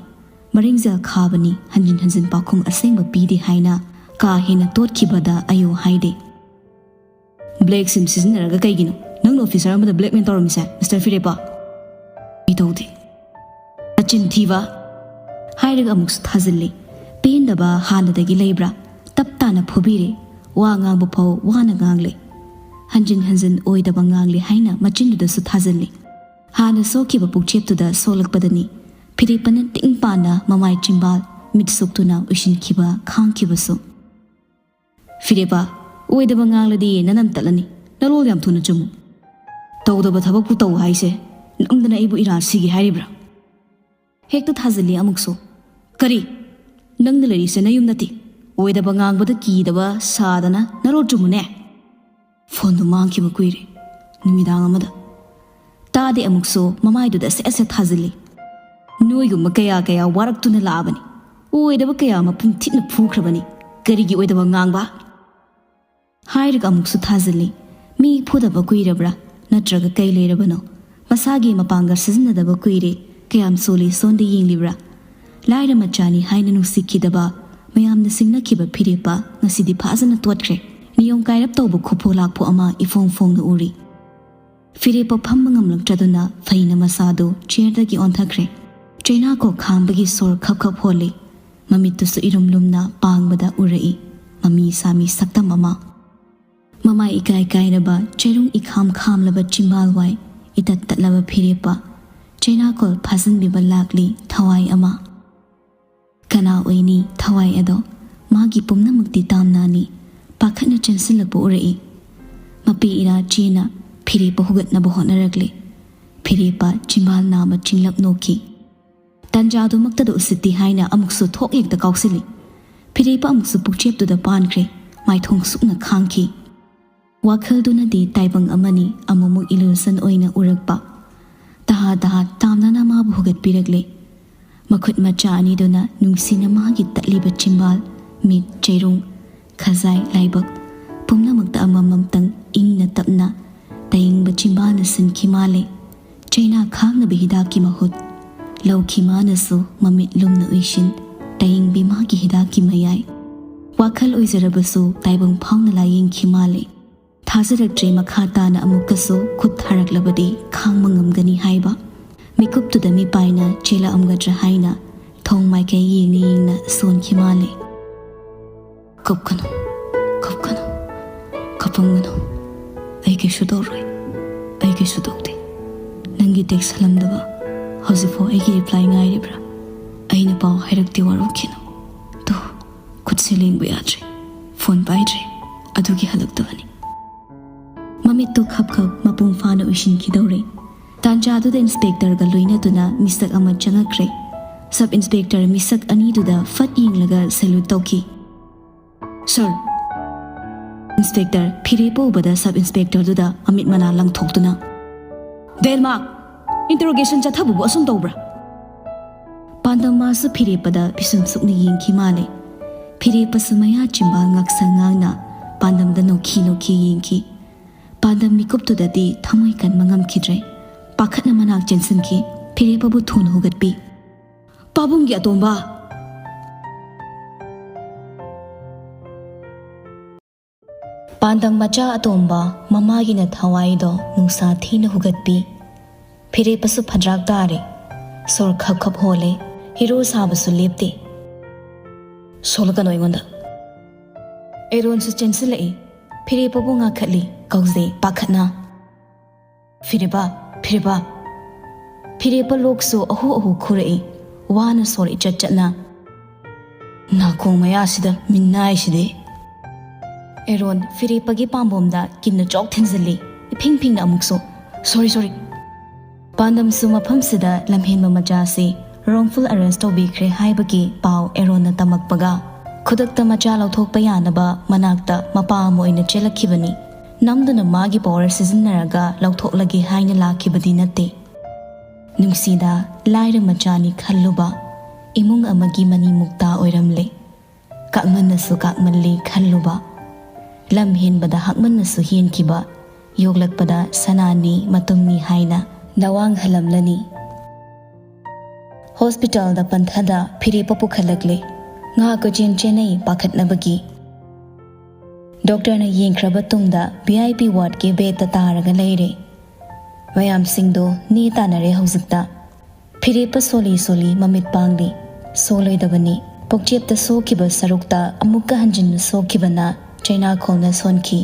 ꯃꯔꯤꯡꯖꯦꯜ ꯈꯥꯕꯅꯤ, ꯍꯟꯖꯤꯟ ꯍꯟꯖꯤꯟ ꯄꯥꯎꯈꯨꯝ ꯑꯁꯦꯡꯕ ꯄꯤꯗꯦ ꯍꯥꯏꯅ ꯀꯥ ꯍꯦꯟꯅ ꯇꯣꯠꯈꯤꯕꯗ ꯑꯌꯣ ꯍꯥꯏꯗꯦ꯫ "ꯕ꯭ꯂꯦꯛ ꯁꯤꯝ ꯁꯤꯖꯤꯟꯅꯔꯒ ꯀꯩꯒꯤꯅꯣ ꯅꯪꯅ ꯑꯣꯐꯤꯁꯔ ꯑꯃꯗ ꯕ꯭ꯂꯦꯛꯃꯦꯜ ꯇꯧꯔꯝꯃꯤꯁꯦ, ꯃꯤꯁꯇꯔ ꯐꯤꯔꯦꯞꯄ?" "ꯑꯩ ꯇꯧꯗꯦ"꯫ "ꯅꯆꯤꯟ ꯊꯤꯕ!" ꯍꯥꯏꯔꯒ ꯑꯃꯨꯛꯁꯨ ꯊꯥꯖꯤꯜꯂꯤ꯫ ꯄꯦꯟꯗꯕ ꯍꯥꯟꯅꯗꯒꯤ ꯂꯩꯕ꯭ꯔꯥ? ꯇꯞ ꯇꯥꯅ ꯐꯨꯕꯤꯔꯦ꯫ ꯋꯥ ꯉꯥꯡꯕ ꯐꯥꯎ ꯋꯥꯅ ꯉꯥꯡꯂꯦ꯫ ꯍꯟꯖꯤꯟ ꯍꯟꯖꯤꯟ ꯑꯣꯏꯗꯕ ꯉꯥꯡꯂꯦ ꯍꯥꯏꯅ ꯃꯆꯤꯟꯗꯨꯗꯁꯨ ꯊꯥꯖꯤꯜꯂꯤ꯫ ꯍꯥꯟꯅ ꯁꯣꯛꯈꯤꯕ ꯄꯨꯛꯆꯦꯞꯇꯨꯗ ꯁꯣꯛꯂꯛꯄꯗꯅꯤ꯫ ꯐꯤꯔꯦꯞꯄꯅ ꯇꯤꯡ ꯄꯥꯅ ꯃꯃꯥꯏ ꯆꯤꯝꯕꯥꯜ ꯃꯤꯠ ꯁꯣꯛꯇꯨꯅ ꯎꯏꯁꯤꯟꯈꯤꯕ ꯈꯥꯡꯈꯤꯕꯁꯨ꯫ "ꯐꯤꯔꯦꯞꯄ, ꯑꯣꯏꯗꯕ ꯉꯥꯡꯂꯗꯤ ꯅꯅꯝ ꯇꯠꯂꯅꯤ꯫ ꯅꯔꯣꯜ ꯌꯥꯝ ꯊꯨꯅ ꯆꯨꯝꯃꯨ"꯫ ꯇꯧꯗꯕ ꯊꯕꯛꯄꯨ ꯇꯧ ꯍꯥꯏꯁꯦ, ꯅꯪꯗꯅ ꯑꯩꯕꯨ ꯏꯔꯥ ꯁꯤꯒꯦ ꯍꯥꯏꯔꯤꯕ꯭ꯔꯥ? ꯍꯦꯛꯇ ꯊꯥꯖꯤꯜꯂꯤ ꯑꯃꯨꯛꯁꯨ꯫ ꯀꯔꯤ? ꯅꯪꯅ ꯂꯩꯔꯤꯁꯦ ꯅꯌꯨꯝ ꯅꯠꯇꯦ꯫ ꯑꯣꯏꯗꯕ ꯉꯥꯡꯕꯗ ꯀꯤꯗꯕ ꯁꯥꯗꯅ ꯅꯔꯣ ꯆꯨꯝꯃꯨꯅꯦ꯫ ꯐꯣꯟꯗꯨ ꯃꯥꯡꯈꯤꯕ ꯀꯨꯏꯔꯦ, ꯅꯨꯃꯤꯗꯥꯡ ꯑꯃꯗ꯫ ꯇꯥꯗꯦ ꯑꯃꯨꯛꯁꯨ ꯃꯃꯥꯏꯗꯨꯗ ꯁꯦꯠ ꯁꯦꯠ ꯊꯥꯖꯤꯜꯂꯤ꯫ ꯅꯣꯏꯒꯨꯝꯕ ꯀꯌꯥ ꯀꯌꯥ ꯋꯥꯔꯛꯇꯨꯅ ꯂꯥꯛꯑꯕꯅꯤ꯫ ꯑꯣꯏꯗꯕ ꯀꯌꯥ ꯃꯄꯨꯝ ꯊꯤꯠꯅ ꯐꯨꯈ꯭ꯔꯕꯅꯤ꯫ ꯀꯔꯤꯒꯤ ꯑꯣꯏꯗꯕ ꯉꯥꯡꯕ? ꯍꯥꯏꯔꯒ ꯑꯃꯨꯛꯁꯨ ꯊꯥꯖꯤꯜꯂꯤ꯫ ꯃꯤ ꯐꯨꯗꯕ ꯀꯨꯏꯔꯕ꯭ꯔꯥ? ꯅꯠꯇ꯭ꯔꯒ ꯀꯩ ꯂꯩꯔꯕꯅꯣ? ꯃꯁꯥꯒꯤ ꯃꯄꯥꯡꯒꯜ ꯁꯤꯖꯤꯟꯅꯗꯕ ꯀꯨꯏꯔꯦ꯫ ꯀꯌꯥꯝ ꯁꯣꯜꯂꯤ ꯁꯣꯟꯗ ꯌꯦꯡꯂꯤꯕ꯭ꯔꯥ? ꯂꯥꯏꯔ ꯃꯆꯥꯅꯤ ꯍꯥꯏꯅ ꯅꯨꯡꯁꯤꯈꯤꯗꯕ, ꯃꯌꯥꯝꯅ ꯁꯤꯡꯅꯈꯤꯕ ꯐꯤꯔꯦꯞꯄ ꯉꯁꯤꯗꯤ ꯐꯖꯅ ꯇꯣꯠꯈ꯭ꯔꯦ꯫ ꯅꯤꯌꯣꯝ ꯀꯥꯏꯔꯞ ꯇꯧꯕ ꯈꯨꯐꯨ ꯂꯥꯛꯐꯨ ꯑꯃ ꯏꯐꯣꯡ ꯐꯣꯡꯅ ꯎꯔꯤ꯫ ꯐꯤꯔꯦꯞꯄ ꯐꯝꯕ ꯉꯝꯂꯛꯇ꯭ꯔꯗꯨꯅ ꯐꯩꯅ ꯃꯁꯥꯗꯨ ꯆꯤꯌꯔꯗꯒꯤ ꯑꯣꯟꯊꯈ꯭ꯔꯦ꯫ ꯆꯩꯅꯥꯈꯣꯛ ꯈꯥꯝꯕꯒꯤ ꯁꯣꯔ ꯈꯞ ꯈꯞ ꯍꯣꯜꯂꯤ꯫ ꯃꯃꯤꯠꯇꯨꯁꯨ ꯏꯔꯨꯝ ꯂꯨꯝꯅ ꯄꯥꯡꯕꯗ ꯎꯔꯛꯏ꯫ ꯃꯃꯤ ꯁꯥꯃꯤ ꯁꯛꯇꯝ ꯑꯃ꯫ ꯃꯃꯥꯏ ꯏꯀꯥꯏ ꯀꯥꯏꯔꯕ, ꯆꯩꯔꯨꯡ ꯏꯈꯥꯝ ꯈꯥꯝꯂꯕ ꯆꯤꯝꯕꯥꯜ ꯋꯥꯏ, ꯏꯇꯠ ꯇꯠꯂꯕ ꯐꯤꯔꯦꯞꯄ, ꯆꯩꯅꯥꯀꯣꯜ ꯐꯥꯖꯤꯟꯕꯤꯕ ꯂꯥꯛꯂꯤ ꯊꯋꯥꯏ ꯑꯃ꯫ ꯀꯅꯥ ꯑꯣꯏꯅꯤ ꯊꯋꯥꯏ ꯑꯗꯣ? ꯃꯥꯒꯤ ꯄꯨꯝꯅꯃꯛꯇꯤ ꯇꯥꯝꯅꯅꯤ꯫ ꯄꯥꯈꯠꯅ ꯆꯦꯟꯁꯤꯜꯂꯛꯄ ꯎꯔꯛꯏ꯫ ꯃꯄꯤ ꯏꯔꯥ ꯆꯦꯅ ꯐꯤꯔꯦꯞꯄ ꯍꯨꯒꯠꯅꯕ ꯍꯣꯠꯅꯔꯛꯂꯤ꯫ ꯐꯤꯔꯦꯞꯄ ꯆꯤꯝꯕꯥꯜ ꯅꯥꯝꯃ ꯆꯤꯡꯂꯞ ꯅꯣꯛꯈꯤ꯫ ꯇꯟꯖꯥꯗꯨꯃꯛꯇꯗ ꯎꯁꯤꯠꯇꯦ ꯍꯥꯏꯅ ꯑꯃꯨꯛꯁꯨ ꯊꯣꯛ ꯍꯦꯛꯇ ꯀꯥꯎꯁꯤꯜꯂꯤ꯫ ꯐꯤꯔꯦꯞꯄ ꯑꯃꯨꯛꯁꯨ ꯄꯨꯛꯆꯦꯞꯇꯨꯗ ꯄꯥꯟꯈ꯭ꯔꯦ꯫ ꯃꯥꯏꯊꯣꯡ ꯁꯨꯛꯅ ꯈꯥꯡꯈꯤ꯫ ꯋꯥꯈꯜꯗꯨꯅꯗꯤ ꯇꯥꯏꯕꯪ ꯑꯃꯅꯤ, ꯑꯃꯨꯛꯃꯨꯛ illusion ꯑꯣꯏꯅ ꯎꯔꯛꯄ꯫ ꯇꯍꯥ ꯇꯍꯥ ꯇꯥꯝꯅꯅ ꯃꯥꯕꯨ ꯍꯨꯒꯠꯄꯤꯔꯛꯂꯦ꯫ ꯃꯈꯨꯠ ꯃꯆꯥ ꯑꯅꯤꯗꯨꯅ ꯅꯨꯡꯁꯤꯅ ꯃꯥꯒꯤ ꯇꯠꯂꯤꯕ ꯆꯤꯝꯕꯥꯜ, ꯃꯤꯠ, ꯆꯩꯔꯨꯡ, ꯈꯖꯥꯏ, ꯂꯥꯏꯕꯛ ꯄꯨꯝꯅꯃꯛꯇ ꯑꯃꯃꯝꯇꯪ ꯏꯪꯅ ꯇꯞꯅ ꯇꯌꯦꯡꯕ ꯆꯤꯝꯕꯥꯜꯅ ꯁꯤꯟꯈꯤ ꯃꯥꯜꯂꯦ꯫ ꯆꯩꯅꯥ ꯈꯥꯡꯅꯕ ꯍꯤꯗꯥꯛꯀꯤ ꯃꯍꯨꯠ ꯂꯧꯈꯤ ꯃꯥꯅꯁꯨ ꯃꯃꯤꯠ ꯂꯨꯝꯅ ꯎꯏꯁꯤꯟ ꯇꯌꯦꯡꯕꯤ ꯃꯥꯒꯤ ꯍꯤꯗꯥꯛꯀꯤ ꯃꯌꯥꯏ꯫ ꯋꯥꯈꯜ ꯑꯣꯏꯖꯔꯕꯁꯨ ꯇꯥꯏꯕꯪ ꯐꯥꯎꯅ ꯂꯥꯌꯦꯡꯈꯤ ꯃꯥꯜꯂꯦ꯫ ꯊꯥꯖꯔꯛꯇ꯭ꯔꯦ ꯃꯈꯥ ꯇꯥꯅ ꯑꯃꯨꯛꯀꯁꯨ ꯈꯨꯠ ꯊꯥꯔꯛꯂꯕꯗꯤ ꯈꯥꯡꯕ ꯉꯝꯒꯅꯤ ꯍꯥꯏꯕ꯫ ꯃꯤꯀꯨꯞꯇꯨꯗ ꯃꯤꯄꯥꯏꯅ ꯆꯦꯜꯂꯛꯑꯝꯒꯗ꯭ꯔꯥ ꯍꯥꯏꯅ ꯊꯣꯡ ꯃꯥꯏꯀꯩ ꯌꯦꯡꯅ ꯌꯦꯡꯅ ꯁꯣꯟꯈꯤ ꯃꯥꯜꯂꯦ꯫ "ꯀꯞꯀꯅꯨ, ꯀꯞꯀꯅꯨ, ꯀꯞꯄꯝꯒꯅꯨ꯫ ꯑꯩ ꯀꯩꯁꯨ ꯇꯧꯔꯣꯏ, ꯑꯩ ꯀꯩꯁꯨ ꯇꯧꯗꯦ꯫ ꯅꯪꯒꯤ text ꯍꯜꯂꯝꯗꯕ ꯍꯧꯖꯤꯛꯐꯥꯎ ꯑꯩꯒꯤ reply ꯉꯥꯏꯔꯤꯕ꯭ꯔꯥ? ꯑꯩꯅ ꯄꯥꯎ ꯍꯥꯏꯔꯛꯇꯦ, ꯋꯥꯔꯧꯈꯤꯅꯨ꯫ ꯇꯨ, ꯈꯨꯠꯁꯦ ꯂꯦꯡꯕ ꯌꯥꯗ꯭ꯔꯦ, ꯐꯣꯟ ꯄꯥꯏꯗ꯭ꯔꯦ, ꯑꯗꯨꯒꯤ ꯍꯜꯂꯛꯇꯕꯅꯤ"꯫ ꯃꯤꯠꯇꯨ ꯈꯞ ꯈꯞ ꯃꯄꯨꯡ ꯐꯥꯅ ꯎꯏꯁꯤꯟꯈꯤꯗꯧꯔꯦ꯫ ꯇꯥꯟꯖꯥꯗꯨꯗ ꯏꯟꯁꯄꯦꯛꯇꯔꯒ ꯂꯣꯏꯅꯗꯨꯅ ꯃꯤꯁꯛ ꯑꯃ ꯆꯪꯉꯛꯈ꯭ꯔꯦ꯫ ꯁꯕ ꯏꯟꯁꯄꯦꯛꯇꯔ ꯃꯤꯁꯛ ꯑꯅꯤꯗꯨꯗ ꯐꯠ ꯌꯦꯡꯂꯒ ꯁꯦꯂ꯭ꯌꯨꯠ ꯇꯧꯈꯤ꯫ "ꯁꯔ!" ꯏꯟꯁꯄꯦꯛꯇꯔ ꯐꯤꯔꯦꯞꯄ ꯎꯕꯗ ꯁꯕ ꯏꯟꯁꯄꯦꯛꯇꯔꯗꯨꯗ ꯑꯃꯤꯠ ꯃꯅꯥ ꯂꯪꯊꯣꯛꯇꯨꯅ, "ꯗꯦꯟꯃꯥꯔꯛ! ꯏꯟꯇꯔꯣꯒꯦꯁꯟ ꯆꯠꯊꯕꯕꯨ ꯑꯁꯨꯝ ꯇꯧꯕ꯭ꯔꯥ?" ꯄꯥꯟꯗꯝ ꯃꯥꯁꯨ ꯐꯤꯔꯦꯞꯄꯗ ꯄꯤꯁꯨꯝ ꯁꯨꯛꯅ ꯌꯦꯡꯈꯤ ꯃꯥꯜꯂꯦ꯫ ꯐꯤꯔꯦꯞꯄꯁꯨ ꯃꯌꯥ ꯆꯤꯝꯕꯥꯜ ꯉꯥꯛꯁꯪ ꯉꯥꯡꯅ ꯄꯥꯟꯗꯝꯗ ꯅꯣꯛꯈꯤ ꯅꯣꯛꯈꯤ ꯌꯦꯡꯈꯤ꯫ ꯄꯥꯟꯗꯝ ꯃꯤꯀꯨꯞꯇꯨꯗꯗꯤ ꯊꯃꯣꯏ ꯀꯟꯕ ꯉꯝꯈꯤꯗ꯭ꯔꯦ꯫ ꯄꯥꯈꯠꯅ ꯃꯅꯥꯛ ꯆꯦꯟꯁꯤꯟꯈꯤ꯫ ꯐꯤꯔꯦꯞꯄꯕꯨ ꯊꯨꯅ ꯍꯨꯒꯠꯄꯤ꯫ "ꯄꯥꯕꯨꯡꯒꯤ ꯑꯇꯣꯝꯕ!" ꯄꯥꯟꯗꯝ ꯃꯆꯥ ꯑꯇꯣꯝꯕ ꯃꯃꯥꯒꯤꯅ ꯊꯋꯥꯏꯗꯣ ꯅꯨꯡꯁꯥ ꯊꯤꯅ ꯍꯨꯒꯠꯄꯤ꯫ ꯐꯤꯔꯦꯞꯄꯁꯨ ꯐꯗ꯭ꯔꯥꯛ ꯇꯥꯔꯦ꯫ ꯁꯣꯔ ꯈꯞ ꯈꯞ ꯍꯣꯜꯂꯦ꯫ ꯍꯤꯔꯣ ꯁꯥꯕꯁꯨ ꯂꯦꯞꯇꯦ꯫ "ꯁꯣꯜꯂꯛꯀꯅꯣ ꯑꯩꯉꯣꯟꯗ!" ꯑꯦꯔꯣꯟꯁꯨ ꯆꯦꯟꯁꯤꯜꯂꯛꯏ꯫ ꯐꯤꯔꯦꯞꯄꯕꯨ ꯉꯥꯈꯠꯂꯤ꯫ ꯀꯧꯖꯩ ꯄꯥꯈꯠꯅ꯫ "ꯐꯤꯔꯦꯞꯄ! ꯐꯤꯔꯦꯞꯄ!" ꯐꯤꯔꯦꯞꯄ ꯂꯣꯛꯁꯨ ꯑꯍꯨ ꯑꯍꯨ ꯈꯨꯔꯛꯏ꯫ ꯋꯥꯅ ꯁꯣꯔ ꯏꯆꯠ ꯆꯠꯅ꯫ "ꯅꯥꯀꯣꯡ ꯃꯌꯥꯁꯤꯗ ꯃꯤꯅꯥꯏꯁꯤꯗꯤ!" ꯑꯦꯔꯣꯟ ꯐꯤꯔꯦꯞꯄꯒꯤ ꯄꯥꯝꯕꯣꯝꯗ ꯀꯤꯟꯅ ꯆꯣꯛ ꯊꯤꯟꯖꯤꯜꯂꯤ꯫ ꯏꯐꯤꯡ ꯐꯤꯡꯅ ꯑꯃꯨꯛꯁꯨ, "ꯁꯣꯔꯤ, ꯁꯣꯔꯤ!" ꯄꯥꯟꯗꯝꯁꯨ ꯃꯐꯝꯁꯤꯗ ꯂꯝꯍꯦꯟꯕ ꯃꯆꯥꯁꯤ ꯔꯣꯡꯐꯨꯜ ꯑꯦꯔꯦꯁ ꯇꯧꯕꯤꯈ꯭ꯔꯦ ꯍꯥꯏꯕꯒꯤ ꯄꯥꯎ ꯑꯦꯔꯣꯟꯅ ꯇꯝꯃꯛꯄꯒ, ꯈꯨꯗꯛꯇ ꯃꯆꯥ ꯂꯧꯊꯣꯛꯄ ꯌꯥꯅꯕ ꯃꯅꯥꯛꯇ ꯃꯄꯥ ꯑꯃ ꯑꯣꯏꯅ ꯆꯦꯜꯂꯛꯈꯤꯕꯅꯤ꯫ ꯅꯝꯗꯨꯅ ꯃꯥꯒꯤ ꯄꯥꯋꯔ ꯁꯤꯖꯤꯟꯅꯔꯒ ꯂꯧꯊꯣꯛꯂꯒꯦ ꯍꯥꯏꯅ ꯂꯥꯛꯈꯤꯕꯗꯤ ꯅꯠꯇꯦ꯫ ꯅꯨꯡꯁꯤꯗ ꯂꯥꯏꯔ ꯃꯆꯥꯅꯤ ꯈꯜꯂꯨꯕ, ꯏꯃꯨꯡ ꯑꯃꯒꯤ ꯃꯅꯤ ꯃꯨꯛꯇꯥ ꯑꯣꯏꯔꯝꯂꯦ꯫ ꯀꯥꯛꯃꯟꯅꯁꯨ ꯀꯥꯛꯃꯜꯂꯤ ꯈꯜꯂꯨꯕ, ꯂꯝ ꯍꯦꯟꯕꯗ ꯍꯥꯛꯃꯟꯅꯁꯨ ꯍꯦꯟꯈꯤꯕ, ꯌꯣꯛꯂꯛꯄꯗ ꯁꯅꯥꯅꯤ ꯃꯇꯨꯝꯅꯤ ꯍꯥꯏꯅ ꯅꯋꯥꯡ ꯍꯜꯂꯝꯂꯅꯤ꯫ ꯍꯣꯁꯄꯤꯇꯥꯜꯗ ꯄꯟꯊꯗ ꯐꯤꯔꯦꯞꯄ ꯄꯨꯈꯠꯂꯛꯂꯦ꯫ ꯉꯥꯏꯍꯥꯛ ꯀꯣꯏꯆꯦꯟ ꯆꯦꯟꯅꯩ ꯄꯥꯈꯠꯅꯕꯒꯤ꯫ ꯗꯣꯛꯇꯔꯅ ꯌꯦꯡꯈ꯭ꯔꯕ ꯇꯨꯡꯗ ꯚꯤ ꯑꯥꯏ ꯄꯤ ꯋꯥꯔꯗꯀꯤ ꯕꯦꯗꯇ ꯇꯥꯔꯒ ꯂꯩꯔꯦ꯫ ꯃꯌꯥꯝꯁꯤꯡꯗꯣ ꯅꯦ ꯇꯥꯟꯅꯔꯦ ꯍꯧꯖꯤꯛꯇ꯫ ꯐꯤꯔꯦꯞꯄ ꯁꯣꯜꯂꯤ ꯁꯣꯜꯂꯤ ꯃꯃꯤꯠ ꯄꯥꯡꯂꯤ꯫ ꯁꯣꯜꯂꯣꯏꯗꯕꯅꯤ꯫ ꯄꯣꯛꯆꯦꯞꯇ ꯁꯣꯛꯈꯤꯕ ꯁꯔꯨꯛꯇ ꯑꯃꯨꯛꯀ ꯍꯟꯖꯤꯟꯅ ꯁꯣꯛꯈꯤꯕꯅ ꯆꯩꯅꯥꯈꯣꯜꯅ ꯁꯣꯟꯈꯤ꯫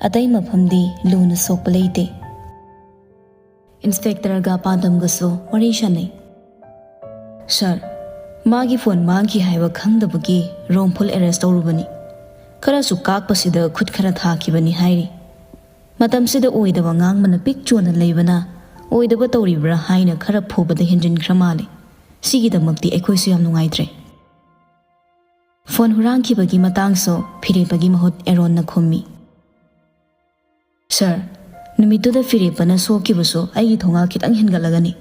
ꯑꯇꯩ ꯃꯐꯝꯗꯤ ꯂꯨꯅ ꯁꯣꯛꯄ ꯂꯩꯇꯦ꯫ ꯏꯟꯁꯄꯦꯛꯇꯔꯒ ꯄꯥꯟꯗꯝꯒꯁꯨ ꯋꯥꯔꯤ ꯁꯥꯟꯅꯩ꯫ "ꯁꯥꯔ, ꯃꯥꯒꯤ ꯐꯣꯟ ꯃꯥꯡꯈꯤ ꯍꯥꯏꯕ ꯈꯪꯗꯕꯒꯤ ꯔꯣꯡꯐꯨꯜ ꯑꯦꯔꯦꯁ ꯇꯧꯔꯨꯕꯅꯤ꯫ ꯈꯔꯁꯨ ꯀꯥꯛꯄꯁꯤꯗ ꯈꯨꯠ ꯈꯔ ꯊꯥꯈꯤꯕꯅꯤ ꯍꯥꯏꯔꯤ꯫ ꯃꯇꯝꯁꯤꯗ ꯑꯣꯏꯗꯕ ꯉꯥꯡꯕꯅ ꯄꯤꯛ ꯆꯣꯟꯅ ꯂꯩꯕꯅ ꯑꯣꯏꯗꯕ ꯇꯧꯔꯤꯕ꯭ꯔꯥ ꯍꯥꯏꯅ ꯈꯔ ꯐꯨꯕꯗ ꯍꯦꯟꯖꯤꯟꯈ꯭ꯔ ꯃꯥꯜꯂꯦ꯫ ꯁꯤꯒꯤꯗꯃꯛꯇꯤ ꯑꯩꯈꯣꯏꯁꯨ ꯌꯥꯝ ꯅꯨꯡꯉꯥꯏꯇ꯭ꯔꯦ꯫ ꯐꯣꯟ ꯍꯨꯔꯥꯟꯈꯤꯕꯒꯤ ꯃꯇꯥꯡꯁꯨ ꯐꯤꯔꯦꯞꯄꯒꯤ ꯃꯍꯨꯠ ꯑꯦꯔꯣꯟꯅ ꯈꯨꯝꯃꯤ꯫ "ꯁꯥꯔ, ꯅꯨꯃꯤꯠꯇꯨꯗ ꯐꯤꯔꯦꯞꯄꯅ ꯁꯣꯛꯈꯤꯕꯁꯨ ꯑꯩꯒꯤ ꯊꯣꯡꯒꯥꯜ ꯈꯤꯇꯪ ꯍꯦꯟꯒꯠꯂꯒꯅꯤ꯫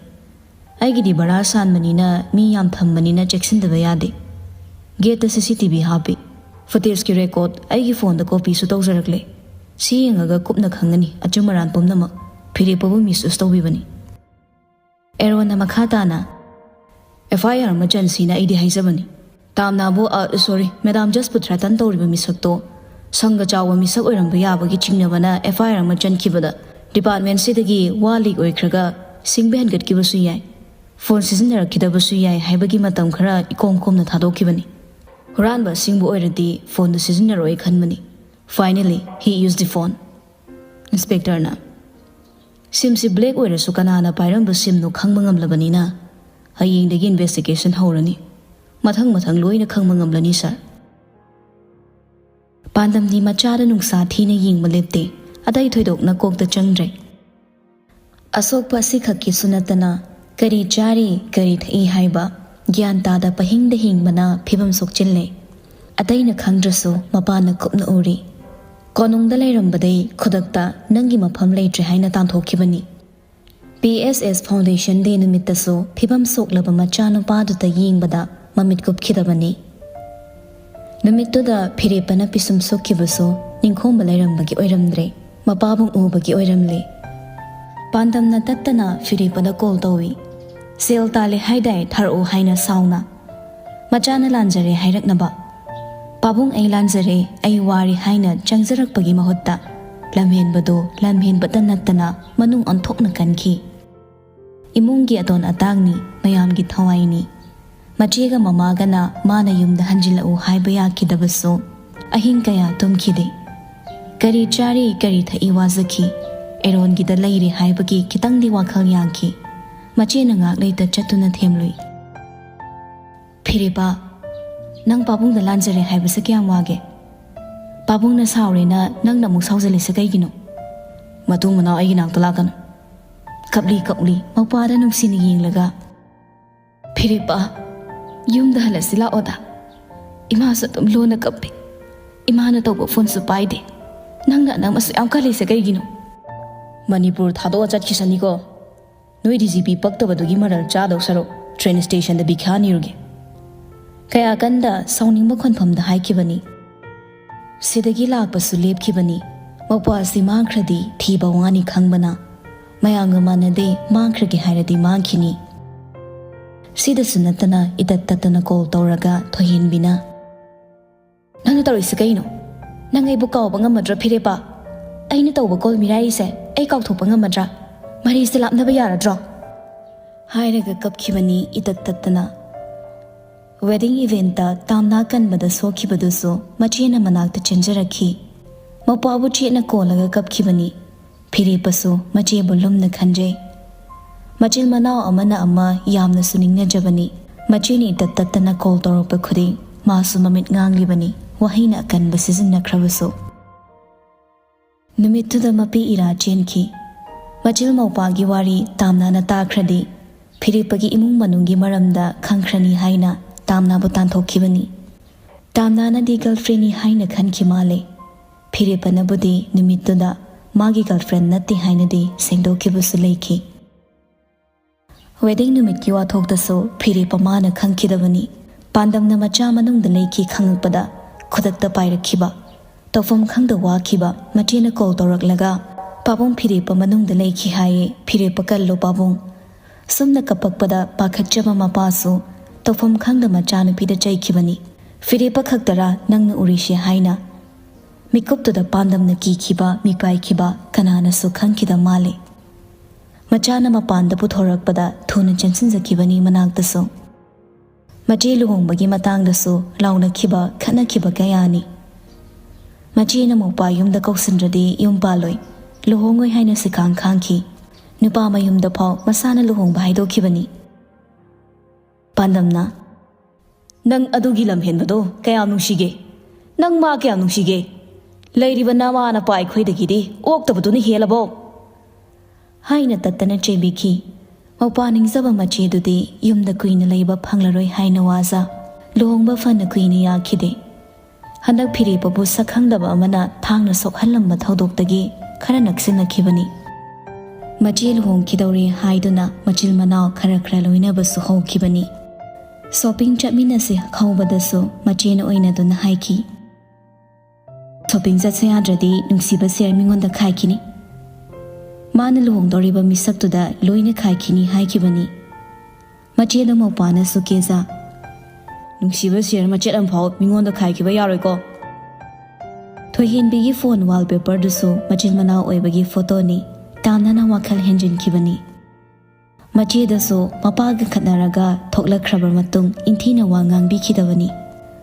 ꯑꯩꯒꯤꯗꯤ ꯚꯔꯥ ꯁꯥꯟꯕꯅꯤꯅ ꯃꯤ ꯌꯥꯝ ꯊꯝꯕꯅꯤꯅ ꯆꯦꯛꯁꯤꯟꯗꯕ ꯌꯥꯗꯦ꯫ ꯒꯦꯠꯇ ꯁꯤ ꯁꯤ ꯇꯤ ꯚꯤ ꯍꯥꯞꯄꯤ꯫ ꯐꯨꯇꯦꯖꯀꯤ ꯔꯦꯀꯣꯔꯗ ꯑꯩꯒꯤ ꯐꯣꯟꯗ ꯀꯣꯄꯤꯁꯨ ꯇꯧꯖꯔꯛꯂꯦ꯫ ꯁꯤ ꯌꯦꯡꯉꯒ ꯀꯨꯞꯅ ꯈꯪꯒꯅꯤ ꯑꯆꯨꯝ ꯑꯔꯥꯟ ꯄꯨꯝꯅꯃꯛ꯫ ꯐꯤꯔꯦꯞꯄꯕꯨ ꯃꯤꯁꯌꯨꯁ ꯇꯧꯕꯤꯕꯅꯤ"꯫ ꯑꯦꯔꯣꯟꯅ ꯃꯈꯥ ꯇꯥꯅ, "ꯑꯦꯐ ꯑꯥꯏ ꯑꯥꯔ ꯑꯃ ꯆꯟꯁꯤꯅ ꯑꯩꯗꯤ ꯍꯥꯏꯖꯕꯅꯤ꯫ ꯇꯥꯝꯅꯥꯕꯨ, ꯑ, ꯁꯣꯔꯤ, ꯃꯦꯗꯥꯝ ꯖꯁꯄꯨ ꯊ꯭ꯔꯦꯇꯟ ꯇꯧꯔꯤꯕ ꯃꯤꯁꯛꯇꯣ ꯁꯪꯒ ꯆꯥꯎꯕ ꯃꯤꯁꯛ ꯑꯣꯏꯔꯝꯕ ꯌꯥꯕꯒꯤ ꯆꯤꯡꯅꯕꯅ ꯑꯦꯐ ꯑꯥꯏ ꯑꯥꯔ ꯑꯃ ꯆꯟꯈꯤꯕꯗ ꯗꯤꯄꯥꯔꯠꯃꯦꯟꯁꯤꯗꯒꯤ ꯋꯥ ꯂꯤꯛ ꯑꯣꯏꯈ꯭ꯔꯒ ꯁꯤꯡꯕ ꯍꯦꯟꯒꯠꯈꯤꯕꯁꯨ ꯌꯥꯏ꯫ ꯐꯣꯟ ꯁꯤꯖꯤꯟꯅꯔꯛꯈꯤꯗꯕꯁꯨ ꯌꯥꯏ ꯍꯥꯏꯕꯒꯤ ꯃꯇꯝ ꯈꯔ ꯏꯀꯣꯝ ꯀꯣꯝꯅ ꯊꯥꯗꯣꯛꯈꯤꯕꯅꯤ꯫ ꯍꯨꯔꯥꯟꯕ ꯑꯁꯤꯡꯕ ꯑꯣꯏꯔꯗꯤ ꯐꯣꯟꯗꯨ ꯁꯤꯖꯤꯟꯅꯔꯣꯏ ꯈꯟꯕꯅꯤ꯫ Finally, he used the phone." ꯏꯟꯁꯄꯦꯛꯇꯔꯅ, "ꯁꯤꯝꯁꯤ ꯕ꯭ꯂꯦꯛ ꯑꯣꯏꯔꯁꯨ ꯀꯅꯥꯅ ꯄꯥꯏꯔꯝꯕ ꯁꯤꯝꯅꯣ ꯈꯪꯕ ꯉꯝꯂꯕꯅꯤꯅ ꯍꯌꯦꯡꯗꯒꯤ ꯏꯟꯚꯦꯁꯇꯤꯒꯦꯁꯟ ꯍꯧꯔꯅꯤ꯫ ꯃꯊꯪ ꯃꯊꯪ ꯂꯣꯏꯅ ꯈꯪꯕ ꯉꯝꯂꯅꯤ, ꯁꯥꯔ"꯫ ꯄꯥꯟꯗꯝꯗꯤ ꯃꯆꯥꯗ ꯅꯨꯡꯁꯥ ꯊꯤꯅ ꯌꯦꯡꯕ ꯂꯦꯞꯇꯦ꯫ ꯑꯇꯩ ꯊꯣꯏꯗꯣꯛꯅ ꯀꯣꯛꯇ ꯆꯪꯗ꯭ꯔꯦ꯫ ꯑꯁꯣꯛꯄ ꯑꯁꯤꯈꯛꯀꯤꯁꯨ ꯅꯠꯇꯅ ꯀꯔꯤ ꯆꯥꯔꯤ, ꯀꯔꯤ ꯊꯛꯏ ꯍꯥꯏꯕ ꯒ꯭ꯌꯥꯟ ꯇꯥꯗ ꯄꯍꯤꯡꯗ ꯍꯤꯡꯕꯅ ꯐꯤꯕꯝ ꯁꯣꯛꯆꯤꯜꯂꯦ꯫ ꯑꯇꯩꯅ ꯈꯪꯗ꯭ꯔꯁꯨ ꯃꯄꯥꯅ ꯀꯨꯞꯅ ꯎꯔꯤ꯫ ꯀꯣꯅꯨꯡꯗ ꯂꯩꯔꯝꯕꯗꯩ ꯈꯨꯗꯛꯇ ꯅꯪꯒꯤ ꯃꯐꯝ ꯂꯩꯇ꯭ꯔꯦ ꯍꯥꯏꯅ ꯇꯥꯟꯊꯣꯛꯈꯤꯕꯅꯤ꯫ ꯄꯤ ꯑꯦꯁ ꯑꯦꯁ ꯐꯥꯎꯟꯗꯦꯁꯟ ꯗꯦ ꯅꯨꯃꯤꯠꯇꯁꯨ ꯐꯤꯕꯝ ꯁꯣꯛꯂꯕ ꯃꯆꯥꯅꯨꯄꯥꯗꯨꯗ ꯌꯦꯡꯕꯗ ꯃꯃꯤꯠ ꯀꯨꯞꯈꯤꯗꯕꯅꯤ꯫ ꯅꯨꯃꯤꯠꯇꯨꯗ ꯐꯤꯔꯦꯞꯄꯅ ꯄꯤꯁꯨꯝ ꯁꯣꯛꯈꯤꯕꯁꯨ ꯅꯤꯡꯈꯣꯝꯕ ꯂꯩꯔꯝꯕꯒꯤ ꯑꯣꯏꯔꯝꯗ꯭ꯔꯦ, ꯃꯄꯥꯕꯨꯡ ꯎꯕꯒꯤ ꯑꯣꯏꯔꯝꯂꯦ꯫ ꯄꯥꯟꯗꯝꯅ ꯇꯠꯇꯅ ꯐꯤꯔꯦꯞꯄꯗ ꯀꯣꯜ ꯇꯧꯏ꯫ "ꯁꯦꯜ ꯇꯥꯜꯂꯦ ꯍꯥꯏꯗꯥꯏ, ꯊꯥꯔꯛꯑꯣ" ꯍꯥꯏꯅ ꯁꯥꯎꯅ꯫ ꯃꯆꯥꯅ ꯂꯥꯟꯖꯔꯦ ꯍꯥꯏꯔꯛꯅꯕ꯫ "ꯄꯥꯕꯨꯡ, ꯑꯩ ꯂꯥꯟꯖꯔꯦ, ꯑꯩ ꯋꯥꯔꯦ" ꯍꯥꯏꯅ ꯆꯪꯖꯔꯛꯄꯒꯤ ꯃꯍꯨꯠꯇ ꯂꯝꯍꯦꯟꯕꯗꯨ ꯂꯝꯍꯦꯟꯕꯇ ꯅꯠꯇꯅ ꯃꯅꯨꯡ ꯑꯣꯟꯊꯣꯛꯅ ꯀꯟꯈꯤ꯫ ꯏꯃꯨꯡꯒꯤ ꯑꯇꯣꯟ ꯑꯇꯥꯡꯅꯤ, ꯃꯌꯥꯝꯒꯤ ꯊꯋꯥꯏꯅꯤ꯫ ꯃꯆꯦꯒ ꯃꯃꯥꯒꯅ ꯃꯥꯅ ꯌꯨꯝꯗ ꯍꯟꯖꯤꯜꯂꯛꯎ ꯍꯥꯏꯕ ꯌꯥꯈꯤꯗꯕꯁꯨ ꯑꯍꯤꯡ ꯀꯌꯥ ꯇꯨꯝꯈꯤꯗꯦ꯫ ꯀꯔꯤ ꯆꯥꯔꯤ, ꯀꯔꯤ ꯊꯛꯏ ꯋꯥꯖꯈꯤ꯫ ꯑꯦꯔꯣꯟꯒꯤꯗ ꯂꯩꯔꯦ ꯍꯥꯏꯕꯒꯤ ꯈꯤꯇꯪꯗꯤ ꯋꯥꯈꯜ ꯌꯥꯡꯈꯤ꯫ ꯃꯆꯦꯅ ꯉꯥꯛ ꯂꯩꯇ ꯆꯠꯇꯨꯅ ꯊꯦꯝꯂꯨꯏ꯫ "ꯐꯤꯔꯦꯞꯄ, ꯅꯪ ꯄꯥꯕꯨꯡꯗ ꯂꯥꯟꯖꯔꯦ ꯍꯥꯏꯕꯁꯦ ꯀꯌꯥꯝ ꯋꯥꯒꯦ? ꯄꯥꯕꯨꯡꯅ ꯁꯥꯎꯔꯦꯅ ꯅꯪꯅ ꯑꯃꯨꯛ ꯁꯥꯎꯖꯜꯂꯤꯁꯦ ꯀꯩꯒꯤꯅꯣ? "ꯃꯇꯨꯡ ꯃꯅꯥꯎ ꯑꯩꯒꯤ ꯅꯥꯛꯇ ꯂꯥꯛꯀꯅꯨ"꯫ ꯀꯞꯂꯤ ꯀꯞꯂꯤ ꯃꯧꯄ꯭ꯋꯥꯗ ꯅꯨꯡꯁꯤꯅ ꯌꯦꯡꯂꯒ, "ꯐꯤꯔꯦꯞꯄ, ꯌꯨꯝꯗ ꯍꯜꯂꯁꯤ ꯂꯥꯛꯑꯣꯗ꯫ ꯏꯃꯥꯁꯨ ꯑꯗꯨꯝ ꯂꯣꯟꯅ ꯀꯞꯄꯤ꯫ ꯏꯃꯥꯅ ꯇꯧꯕ ꯐꯣꯟꯁꯨ ꯄꯥꯏꯗꯦ꯫ ꯅꯪꯅ ꯑꯅꯝ ꯑꯁꯨꯛ ꯌꯥꯝ ꯀꯜꯂꯤꯁꯦ ꯀꯩꯒꯤꯅꯣ?" "ꯃꯅꯤꯄꯨꯔ ꯊꯥꯗꯣꯛꯑ ꯆꯠꯈꯤꯁꯅꯤꯀꯣ꯫ ꯅꯣꯏ ꯗꯤ ꯖꯤ ꯄꯤ ꯄꯛꯇꯕꯗꯨꯒꯤ ꯃꯔꯜ ꯆꯥꯗꯧ ꯁꯔꯨꯛ ꯇ꯭ꯔꯦꯟ ꯁ꯭ꯇꯦꯁꯟꯗ ꯕꯤꯈ꯭ꯌꯥ ꯅꯤꯔꯨꯒꯦ"꯫ ꯀꯌꯥ ꯀꯟꯗ ꯁꯥꯎꯅꯤꯡꯕ ꯈꯣꯟꯐꯝꯗ ꯍꯥꯏꯈꯤꯕꯅꯤ꯫ ꯁꯤꯗꯒꯤ ꯂꯥꯛꯄꯁꯨ ꯂꯦꯞꯈꯤꯕꯅꯤ꯫ ꯃꯧꯄ꯭ꯋꯥꯁꯤ ꯃꯥꯡꯈ꯭ꯔꯗꯤ ꯊꯤꯕ ꯋꯥꯅꯤ ꯈꯪꯕꯅ, ꯃꯌꯥꯝꯒ ꯃꯥꯟꯅꯗꯦ, ꯃꯥꯡꯈ꯭ꯔꯒꯦ ꯍꯥꯏꯔꯗꯤ ꯃꯥꯡꯈꯤꯅꯤ꯫ ꯁꯤꯗꯁꯨ ꯅꯠꯇꯅ ꯏꯇꯠ ꯇꯠꯇꯅ ꯀꯣꯜ ꯇꯧꯔꯒ ꯊꯣꯏꯍꯦꯟꯕꯤꯅ, "ꯅꯪꯅ ꯇꯧꯔꯤꯁꯤ ꯀꯩꯅꯣ? ꯅꯪ ꯑꯩꯕꯨ ꯀꯥꯎꯕ ꯉꯝꯃꯗ꯭ꯔꯣ ꯐꯤꯔꯦꯞꯄ? ꯑꯩꯅ ꯇꯧꯕ ꯀꯣꯜ ꯃꯤꯔꯥꯏꯔꯤꯁꯦ ꯑꯩ ꯀꯥꯎꯊꯣꯛꯄ ꯉꯝꯃꯗ꯭ꯔꯥ? ꯃꯔꯤꯁꯦ ꯂꯥꯞꯅꯕ ꯌꯥꯔꯗ꯭ꯔꯣ?" ꯍꯥꯏꯔꯒ ꯀꯞꯈꯤꯕꯅꯤ ꯏꯇꯠ ꯇꯠꯇꯅ꯫ ꯋꯦꯗꯤꯡ ꯏꯚꯦꯟꯠꯇ ꯇꯥꯝꯅꯥ ꯀꯟꯕꯗ ꯁꯣꯛꯈꯤꯕꯗꯨꯁꯨ ꯃꯆꯦꯅ ꯃꯅꯥꯛꯇ ꯆꯦꯟꯖꯔꯛꯈꯤ꯫ ꯃꯧꯄ꯭ꯋꯥꯕꯨ ꯆꯦꯠꯅ ꯀꯣꯜꯂꯒ ꯀꯞꯈꯤꯕꯅꯤ꯫ ꯐꯤꯔꯦꯞꯄꯁꯨ ꯃꯆꯦꯕꯨ ꯂꯨꯝꯅ ꯈꯟꯖꯩ꯫ ꯃꯆꯤꯜ ꯃꯅꯥꯎ ꯑꯃꯅ ꯑꯃ ꯌꯥꯝꯅꯁꯨ ꯅꯤꯡꯅꯖꯕꯅꯤ꯫ ꯃꯆꯦꯅ ꯏꯇꯠ ꯇꯠꯇꯅ ꯀꯣꯜ ꯇꯧꯔꯛꯄ ꯈꯨꯗꯤꯡ ꯃꯥꯁꯨ ꯃꯃꯤꯠ ꯉꯥꯡꯂꯤꯕꯅꯤ, ꯋꯥꯍꯩꯅ ꯑꯀꯟꯕ ꯁꯤꯖꯤꯟꯅꯈ꯭ꯔꯕꯁꯨ꯫ ꯅꯨꯃꯤꯠꯇꯨꯗ ꯃꯄꯤ ꯏꯔꯥ ꯆꯦꯟꯈꯤ꯫ ꯃꯆꯤꯜ ꯃꯧꯄ꯭ꯋꯥꯒꯤ ꯋꯥꯔꯤ ꯇꯥꯝꯅꯥꯅ ꯇꯥꯈ꯭ꯔꯗꯤ, ꯐꯤꯔꯦꯞꯄꯒꯤ ꯏꯃꯨꯡ ꯃꯅꯨꯡꯒꯤ ꯃꯔꯝꯗ ꯈꯪꯈ꯭ꯔꯅꯤ ꯍꯥꯏꯅ ꯇꯥꯝꯅꯥꯕꯨ ꯇꯥꯟꯊꯣꯛꯈꯤꯕꯅꯤ꯫ ꯇꯥꯝꯅꯥꯅꯗꯤ ꯒꯔꯜꯐ꯭ꯔꯦꯟꯅꯤ ꯍꯥꯏꯅ ꯈꯟꯈꯤ ꯃꯥꯜꯂꯦ꯫ ꯐꯤꯔꯦꯞꯄꯅꯕꯨꯗꯤ ꯅꯨꯃꯤꯠꯇꯨꯗ ꯃꯥꯒꯤ ꯒꯔꯜꯐ꯭ꯔꯦꯟ ꯅꯠꯇꯦ ꯍꯥꯏꯅꯗꯤ ꯁꯦꯡꯗꯣꯛꯈꯤꯕꯁꯨ ꯂꯩꯈꯤ꯫ ꯋꯦꯗꯤꯡ ꯅꯨꯃꯤꯠꯀꯤ ꯋꯥꯊꯣꯛꯇꯁꯨ ꯐꯤꯔꯦꯞꯄ ꯃꯥꯅ ꯈꯪꯈꯤꯗꯕꯅꯤ꯫ ꯄꯥꯟꯗꯝꯅ ꯃꯆꯥ ꯃꯅꯨꯡꯗ ꯂꯩꯈꯤ ꯈꯪꯂꯛꯄꯗ ꯈꯨꯗꯛꯇ ꯄꯥꯏꯔꯛꯈꯤꯕ꯫ ꯇꯧꯐꯝ ꯈꯪꯗ ꯋꯥꯈꯤꯕ ꯃꯆꯦꯅ ꯀꯣꯜ ꯇꯧꯔꯛꯂꯒ, "ꯄꯥꯕꯨꯡ ꯐꯤꯔꯦꯞꯄ ꯃꯅꯨꯡꯗ ꯂꯩꯈꯤ ꯍꯥꯏꯌꯦ, ꯐꯤꯔꯦꯞꯄ ꯀꯜꯂꯣ ꯄꯥꯕꯨꯡ"꯫ ꯁꯨꯝꯅ ꯀꯞꯄꯛꯄꯗ ꯄꯥꯈꯠꯆꯕ ꯃꯄꯥꯁꯨ ꯇꯧꯐꯝ ꯈꯪꯗ ꯃꯆꯥꯅꯨꯄꯤꯗ ꯆꯩꯈꯤꯕꯅꯤ꯫ "ꯐꯤꯔꯦꯞꯄ ꯈꯛꯇꯔꯥ ꯅꯪꯅ ꯎꯔꯤꯁꯦ?" ꯍꯥꯏꯅ꯫ ꯃꯤꯀꯨꯞꯇꯨꯗ ꯄꯥꯟꯗꯝꯅ ꯀꯤꯈꯤꯕ, ꯃꯤꯄꯥꯏꯈꯤꯕ ꯀꯅꯥꯅꯁꯨ ꯈꯪꯈꯤꯗ ꯃꯥꯜꯂꯦ꯫ ꯃꯆꯥꯅ ꯃꯄꯥꯟꯗ ꯄꯨꯊꯣꯔꯛꯄꯗ ꯊꯨꯅ ꯆꯦꯟꯁꯤꯟꯖꯈꯤꯕꯅꯤ ꯃꯅꯥꯛꯇꯁꯨ꯫ ꯃꯆꯦ ꯂꯨꯍꯣꯡꯕꯒꯤ ꯃꯇꯥꯡꯗꯁꯨ ꯂꯥꯎꯅꯈꯤꯕ, ꯈꯠꯅꯈꯤꯕ ꯀꯌꯥꯅꯤ꯫ ꯃꯆꯦꯅ ꯃꯧꯄ꯭ꯋꯥ ꯌꯨꯝꯗ ꯀꯧꯁꯤꯟꯗ꯭ꯔꯗꯤ ꯌꯨꯝ ꯄꯥꯜꯂꯣꯏ, ꯂꯨꯍꯣꯡꯉꯣꯏ ꯍꯥꯏꯅ ꯁꯤꯈꯥꯡ ꯈꯥꯡꯈꯤ꯫ ꯅꯨꯄꯥ ꯃꯌꯨꯝꯗ ꯐꯥꯎ ꯃꯁꯥꯅ ꯂꯨꯍꯣꯡꯕ ꯍꯥꯏꯗꯣꯛꯈꯤꯕꯅꯤ꯫ ꯄꯥꯟꯗꯝꯅ, "ꯅꯪ ꯑꯗꯨꯒꯤ ꯂꯝ ꯍꯦꯟꯕꯗꯣ ꯀꯌꯥꯝ ꯅꯨꯡꯁꯤꯒꯦ? ꯅꯪ ꯃꯥ ꯀꯌꯥꯝ ꯅꯨꯡꯁꯤꯒꯦ? "ꯂꯩꯔꯤꯕ ꯅꯃꯥ ꯅꯄꯥ ꯑꯩꯈꯣꯏꯗꯒꯤꯗꯤ ꯑꯣꯛꯇꯕꯗꯨꯅ ꯍꯦꯜꯂꯕꯣ?" ꯍꯥꯏꯅ ꯇꯠꯇꯅ ꯆꯩꯕꯤꯈꯤ꯫ ꯃꯧꯄ꯭ꯋꯥ ꯅꯤꯡꯖꯕ ꯃꯆꯦꯗꯨꯗꯤ ꯌꯨꯝꯗ ꯀꯨꯏꯅ ꯂꯩꯕ ꯐꯪꯂꯔꯣꯏ ꯍꯥꯏꯅ ꯋꯥꯖ ꯂꯨꯍꯣꯡꯕ ꯐꯅ ꯀꯨꯏꯅ ꯌꯥꯈꯤꯗꯦ꯫ ꯍꯟꯗꯛ ꯐꯤꯔꯦꯞꯄꯕꯨ ꯁꯛ ꯈꯪꯗꯕ ꯑꯃꯅ ꯊꯥꯡꯅ ꯁꯣꯛꯍꯜꯂꯝꯕ ꯊꯧꯗꯣꯛꯇꯒꯤ ꯈꯔ ꯅꯛꯁꯤꯟꯅꯈꯤꯕꯅꯤ꯫ ꯃꯆꯦ ꯂꯨꯍꯣꯡꯈꯤꯗꯧꯔꯦ ꯍꯥꯏꯗꯨꯅ ꯃꯆꯤꯜ ꯃꯅꯥꯎ ꯈꯔ ꯈꯔ ꯂꯣꯏꯅꯕꯁꯨ ꯍꯧꯈꯤꯕꯅꯤ꯫ "ꯁꯣꯄꯤꯡ ꯆꯠꯃꯤꯟꯅꯁꯤ" ꯍꯧꯕꯗꯁꯨ ꯃꯆꯦꯅ ꯑꯣꯏꯅꯗꯨꯅ ꯍꯥꯏꯈꯤ꯫ "ꯁꯣꯄꯤꯡ ꯆꯠꯁꯦ ꯌꯥꯗ꯭ꯔꯗꯤ ꯅꯨꯡꯁꯤꯕ ꯁꯤꯌꯔ ꯃꯤꯉꯣꯟꯗ ꯈꯥꯏꯈꯤꯅꯤ꯫ ꯃꯥꯅ ꯂꯨꯍꯣꯡꯗꯧꯔꯤꯕ ꯃꯤꯁꯛꯇꯨꯗ ꯂꯣꯏꯅ ꯈꯥꯏꯈꯤꯅꯤ" ꯍꯥꯏꯈꯤꯕꯅꯤ꯫ ꯃꯆꯦꯗ ꯃꯧꯄ꯭ꯋꯥꯅꯁꯨ ꯀꯦꯖ, "ꯅꯨꯡꯁꯤꯕ ꯁꯤꯌꯔ ꯃꯆꯦꯠ ꯑꯃꯐꯥꯎ ꯃꯤꯉꯣꯟꯗ ꯈꯥꯏꯈꯤꯕ ꯌꯥꯔꯣꯏꯀꯣ"꯫ ꯊꯣꯏꯍꯦꯟꯕꯤꯒꯤ ꯐꯣꯟ ꯋꯥꯜꯄꯦꯄꯔꯗꯨꯁꯨ ꯃꯆꯤꯟ ꯃꯅꯥꯎ ꯑꯣꯏꯕꯒꯤ ꯐꯣꯇꯣꯅꯤ꯫ ꯇꯥꯝꯅꯅ ꯋꯥꯈꯜ ꯍꯦꯟꯖꯤꯟꯈꯤꯕꯅꯤ꯫ ꯃꯆꯦꯗꯁꯨ ꯃꯄꯥꯒ ꯈꯠꯅꯔꯒ ꯊꯣꯛꯂꯛꯈ꯭ꯔꯕ ꯃꯇꯨꯡ ꯏꯟꯊꯤꯅ ꯋꯥ ꯉꯥꯡꯕꯤꯈꯤꯗꯕꯅꯤ꯫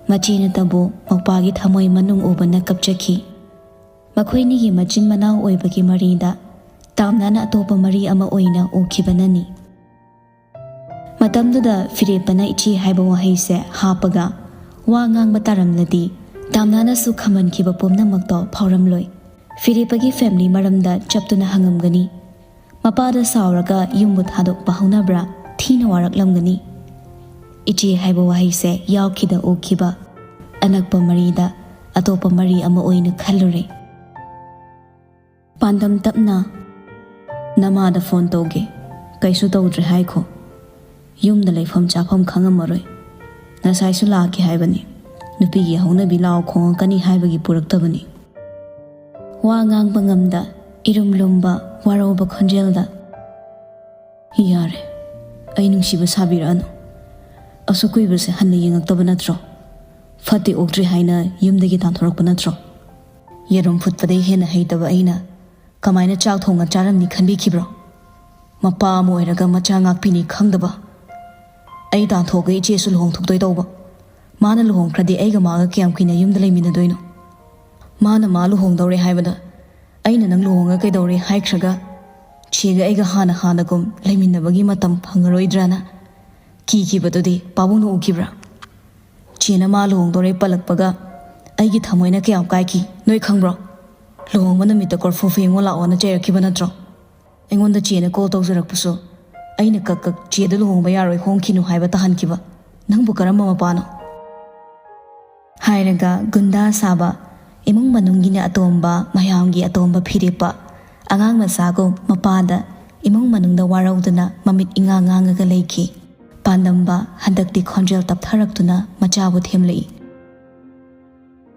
ꯃꯆꯦꯅꯇꯕꯨ ꯃꯧꯄ꯭ꯋꯥꯒꯤ ꯊꯃꯣꯏ ꯃꯅꯨꯡ ꯎꯕꯅ ꯀꯞꯆꯈꯤ꯫ ꯃꯈꯣꯏꯅꯤꯒꯤ ꯃꯆꯤꯟ ꯃꯅꯥꯎ ꯑꯣꯏꯕꯒꯤ ꯃꯔꯤꯗ ꯇꯥꯝꯅꯅ ꯑꯇꯣꯞꯄ ꯃꯔꯤ ꯑꯃ ꯑꯣꯏꯅ ꯎꯈꯤꯕꯅꯅꯤ꯫ ꯃꯇꯝꯗꯨꯗ ꯐꯤꯔꯦꯞꯄꯅ ꯏꯆꯦ ꯍꯥꯏꯕ ꯋꯥꯍꯩꯁꯦ ꯍꯥꯞꯄꯒ ꯋꯥ ꯉꯥꯡꯕ ꯇꯥꯔꯝꯂꯗꯤ ꯇꯥꯝꯅꯅꯁꯨ ꯈꯝꯍꯟꯈꯤꯕ ꯄꯨꯝꯅꯃꯛꯇꯣ ꯐꯥꯎꯔꯝꯂꯣꯏ꯫ ꯐꯤꯔꯦꯞꯄꯒꯤ ꯐꯦꯃꯤꯂꯤ ꯃꯔꯝꯗ ꯆꯞꯇꯨꯅ ꯍꯪꯉꯝꯒꯅꯤ꯫ ꯃꯄꯥꯗ ꯁꯥꯎꯔꯒ ꯌꯨꯝꯕꯨ ꯊꯥꯗꯣꯛꯄ ꯍꯧꯅꯕ꯭ꯔꯥ? ꯊꯤꯅ ꯋꯥꯔꯛꯂꯝꯒꯅꯤ꯫ ꯏꯆꯦ ꯍꯥꯏꯕ ꯋꯥꯍꯩꯁꯦ ꯌꯥꯎꯈꯤꯗ ꯎꯈꯤꯕ ꯑꯅꯛꯄ ꯃꯔꯤꯗ ꯑꯇꯣꯞꯄ ꯃꯔꯤ ꯑꯃ ꯑꯣꯏꯅ ꯈꯜꯂꯨꯔꯦ꯫ ꯄꯥꯟꯗꯝ ꯇꯞꯅ, "ꯅꯃꯥꯗ ꯐꯣꯟ ꯇꯧꯒꯦ, ꯀꯩꯁꯨ ꯇꯧꯗ꯭ꯔꯦ ꯍꯥꯏꯈꯣ꯫ ꯌꯨꯝꯗ ꯂꯩꯐꯝ ꯆꯥꯐꯝ ꯈꯪꯉꯝꯃꯔꯣꯏ꯫ ꯉꯁꯥꯏꯁꯨ ꯂꯥꯛꯀꯦ ꯍꯥꯏꯕꯅꯤ꯫ ꯅꯨꯄꯤꯒꯤ ꯍꯧꯅꯕꯤ ꯂꯥꯎ ꯈꯣꯡꯉꯛꯀꯅꯤ ꯍꯥꯏꯕꯒꯤ ꯄꯨꯔꯛꯇꯕꯅꯤ"꯫ ꯋꯥ ꯉꯥꯡꯕ ꯉꯝꯗ, ꯏꯔꯨꯝ ꯂꯨꯝꯕ, ꯋꯥꯔꯧꯕ ꯈꯣꯟꯖꯦꯜꯗ, "ꯌꯥꯔꯦ, ꯑꯩ ꯅꯨꯡꯁꯤꯕ ꯁꯥꯕꯤꯔꯛꯑꯅꯨ꯫ ꯑꯁꯨꯛ ꯀꯨꯏꯕꯁꯦ ꯍꯟꯅ ꯌꯦꯡꯉꯛꯇꯕ ꯅꯠꯇ꯭ꯔꯣ? ꯐꯠꯇꯦ ꯑꯣꯛꯇ꯭ꯔꯦ ꯍꯥꯏꯅ ꯌꯨꯝꯗꯒꯤ ꯇꯥꯟꯊꯣꯔꯛꯄ ꯅꯠꯇ꯭ꯔꯣ? ꯌꯦꯔꯨꯝ ꯐꯨꯠꯄꯗꯩ ꯍꯦꯟꯅ ꯍꯩꯇꯕ ꯑꯩꯅ ꯀꯃꯥꯏꯅ ꯆꯥꯛ ꯊꯣꯡꯉ ꯆꯥꯔꯝꯅꯤ ꯈꯟꯕꯤꯈꯤꯕ꯭ꯔꯣ? ꯃꯄꯥ ꯑꯃ ꯑꯣꯏꯔꯒ ꯃꯆꯥ ꯉꯥꯛꯄꯤꯅꯤ ꯈꯪꯗꯕ꯫ ꯑꯩ ꯇꯥꯟꯊꯣꯛꯑꯒ ꯏꯆꯦꯁꯨ ꯂꯨꯍꯣꯡꯊꯣꯛꯇꯣꯏ ꯇꯧꯕ꯫ ꯃꯥꯅ ꯂꯨꯍꯣꯡꯈ꯭ꯔꯗꯤ ꯑꯩꯒ ꯃꯥꯒ ꯀꯌꯥꯝ ꯀꯨꯏꯅ ꯌꯨꯝꯗ ꯂꯩꯃꯤꯟꯅꯗꯣꯏꯅꯣ? ꯃꯥꯅ ꯃꯥ ꯂꯨꯍꯣꯡꯗꯧꯔꯦ ꯍꯥꯏꯕꯗ ꯑꯩꯅ ꯅꯪ ꯂꯨꯍꯣꯡꯉ ꯀꯩꯗꯧꯔꯦ ꯍꯥꯏꯈ꯭ꯔꯒ ꯆꯦꯒ ꯑꯩꯒ ꯍꯥꯟꯅ ꯍꯥꯟꯅꯒꯨꯝ ꯂꯩꯃꯤꯟꯅꯕꯒꯤ ꯃꯇꯝ ꯐꯪꯉꯔꯣꯏꯗ꯭ꯔꯅ ꯀꯤꯈꯤꯕꯗꯨꯗꯤ ꯄꯥꯕꯨꯡꯅ ꯎꯈꯤꯕ꯭ꯔꯥ? ꯆꯦꯅ ꯃꯥ ꯂꯨꯍꯣꯡꯗꯣꯔꯦ ꯄꯜꯂꯛꯄꯒ ꯑꯩꯒꯤ ꯊꯃꯣꯏꯅ ꯀꯌꯥꯝ ꯀꯥꯏꯈꯤ ꯅꯣꯏ ꯈꯪꯕ꯭ꯔꯣ? ꯂꯨꯍꯣꯡꯕ ꯅꯨꯃꯤꯠꯇ ꯀꯣꯔꯐꯨ ꯐꯦꯡꯉꯣ ꯂꯥꯛꯑꯣꯅ ꯆꯩꯔꯛꯈꯤꯕ ꯅꯠꯇ꯭ꯔꯣ? ꯑꯩꯉꯣꯟꯗ ꯆꯦꯅ ꯀꯣꯜ ꯇꯧꯖꯔꯛꯄꯁꯨ ꯑꯩꯅ ꯀꯛ ꯀꯛ "ꯆꯦꯗ ꯂꯨꯍꯣꯡꯕ ꯌꯥꯔꯣꯏ, ꯍꯣꯡꯈꯤꯅꯨ" ꯍꯥꯏꯕ ꯇꯥꯍꯟꯈꯤꯕ꯫ ꯅꯪꯕꯨ ꯀꯔꯝꯕ ꯃꯄꯥꯅꯣ? ꯍꯥꯏꯔꯒ ꯒꯨꯟꯗꯥ ꯁꯥꯕ, ꯏꯃꯨꯡ ꯃꯅꯨꯡꯒꯤꯅ ꯑꯇꯣꯝꯕ, ꯃꯌꯥꯝꯒꯤ ꯑꯇꯣꯝꯕ ꯐꯤꯔꯦꯞꯄ, ꯑꯉꯥꯡ ꯃꯆꯥꯒꯨꯝ ꯃꯄꯥꯗ ꯏꯃꯨꯡ ꯃꯅꯨꯡꯗ ꯋꯥꯔꯧꯗꯨꯅ ꯃꯃꯤꯠ ꯏꯉꯥꯡ ꯉꯥꯡꯉꯒ ꯂꯩꯈꯤ꯫ ꯄꯥꯟꯗꯝꯕ ꯍꯟꯗꯛꯇꯤ ꯈꯣꯟꯖꯦꯜ ꯇꯞꯊꯔꯛꯇꯨꯅ ꯃꯆꯥꯕꯨ ꯊꯦꯝꯂꯛꯏ꯫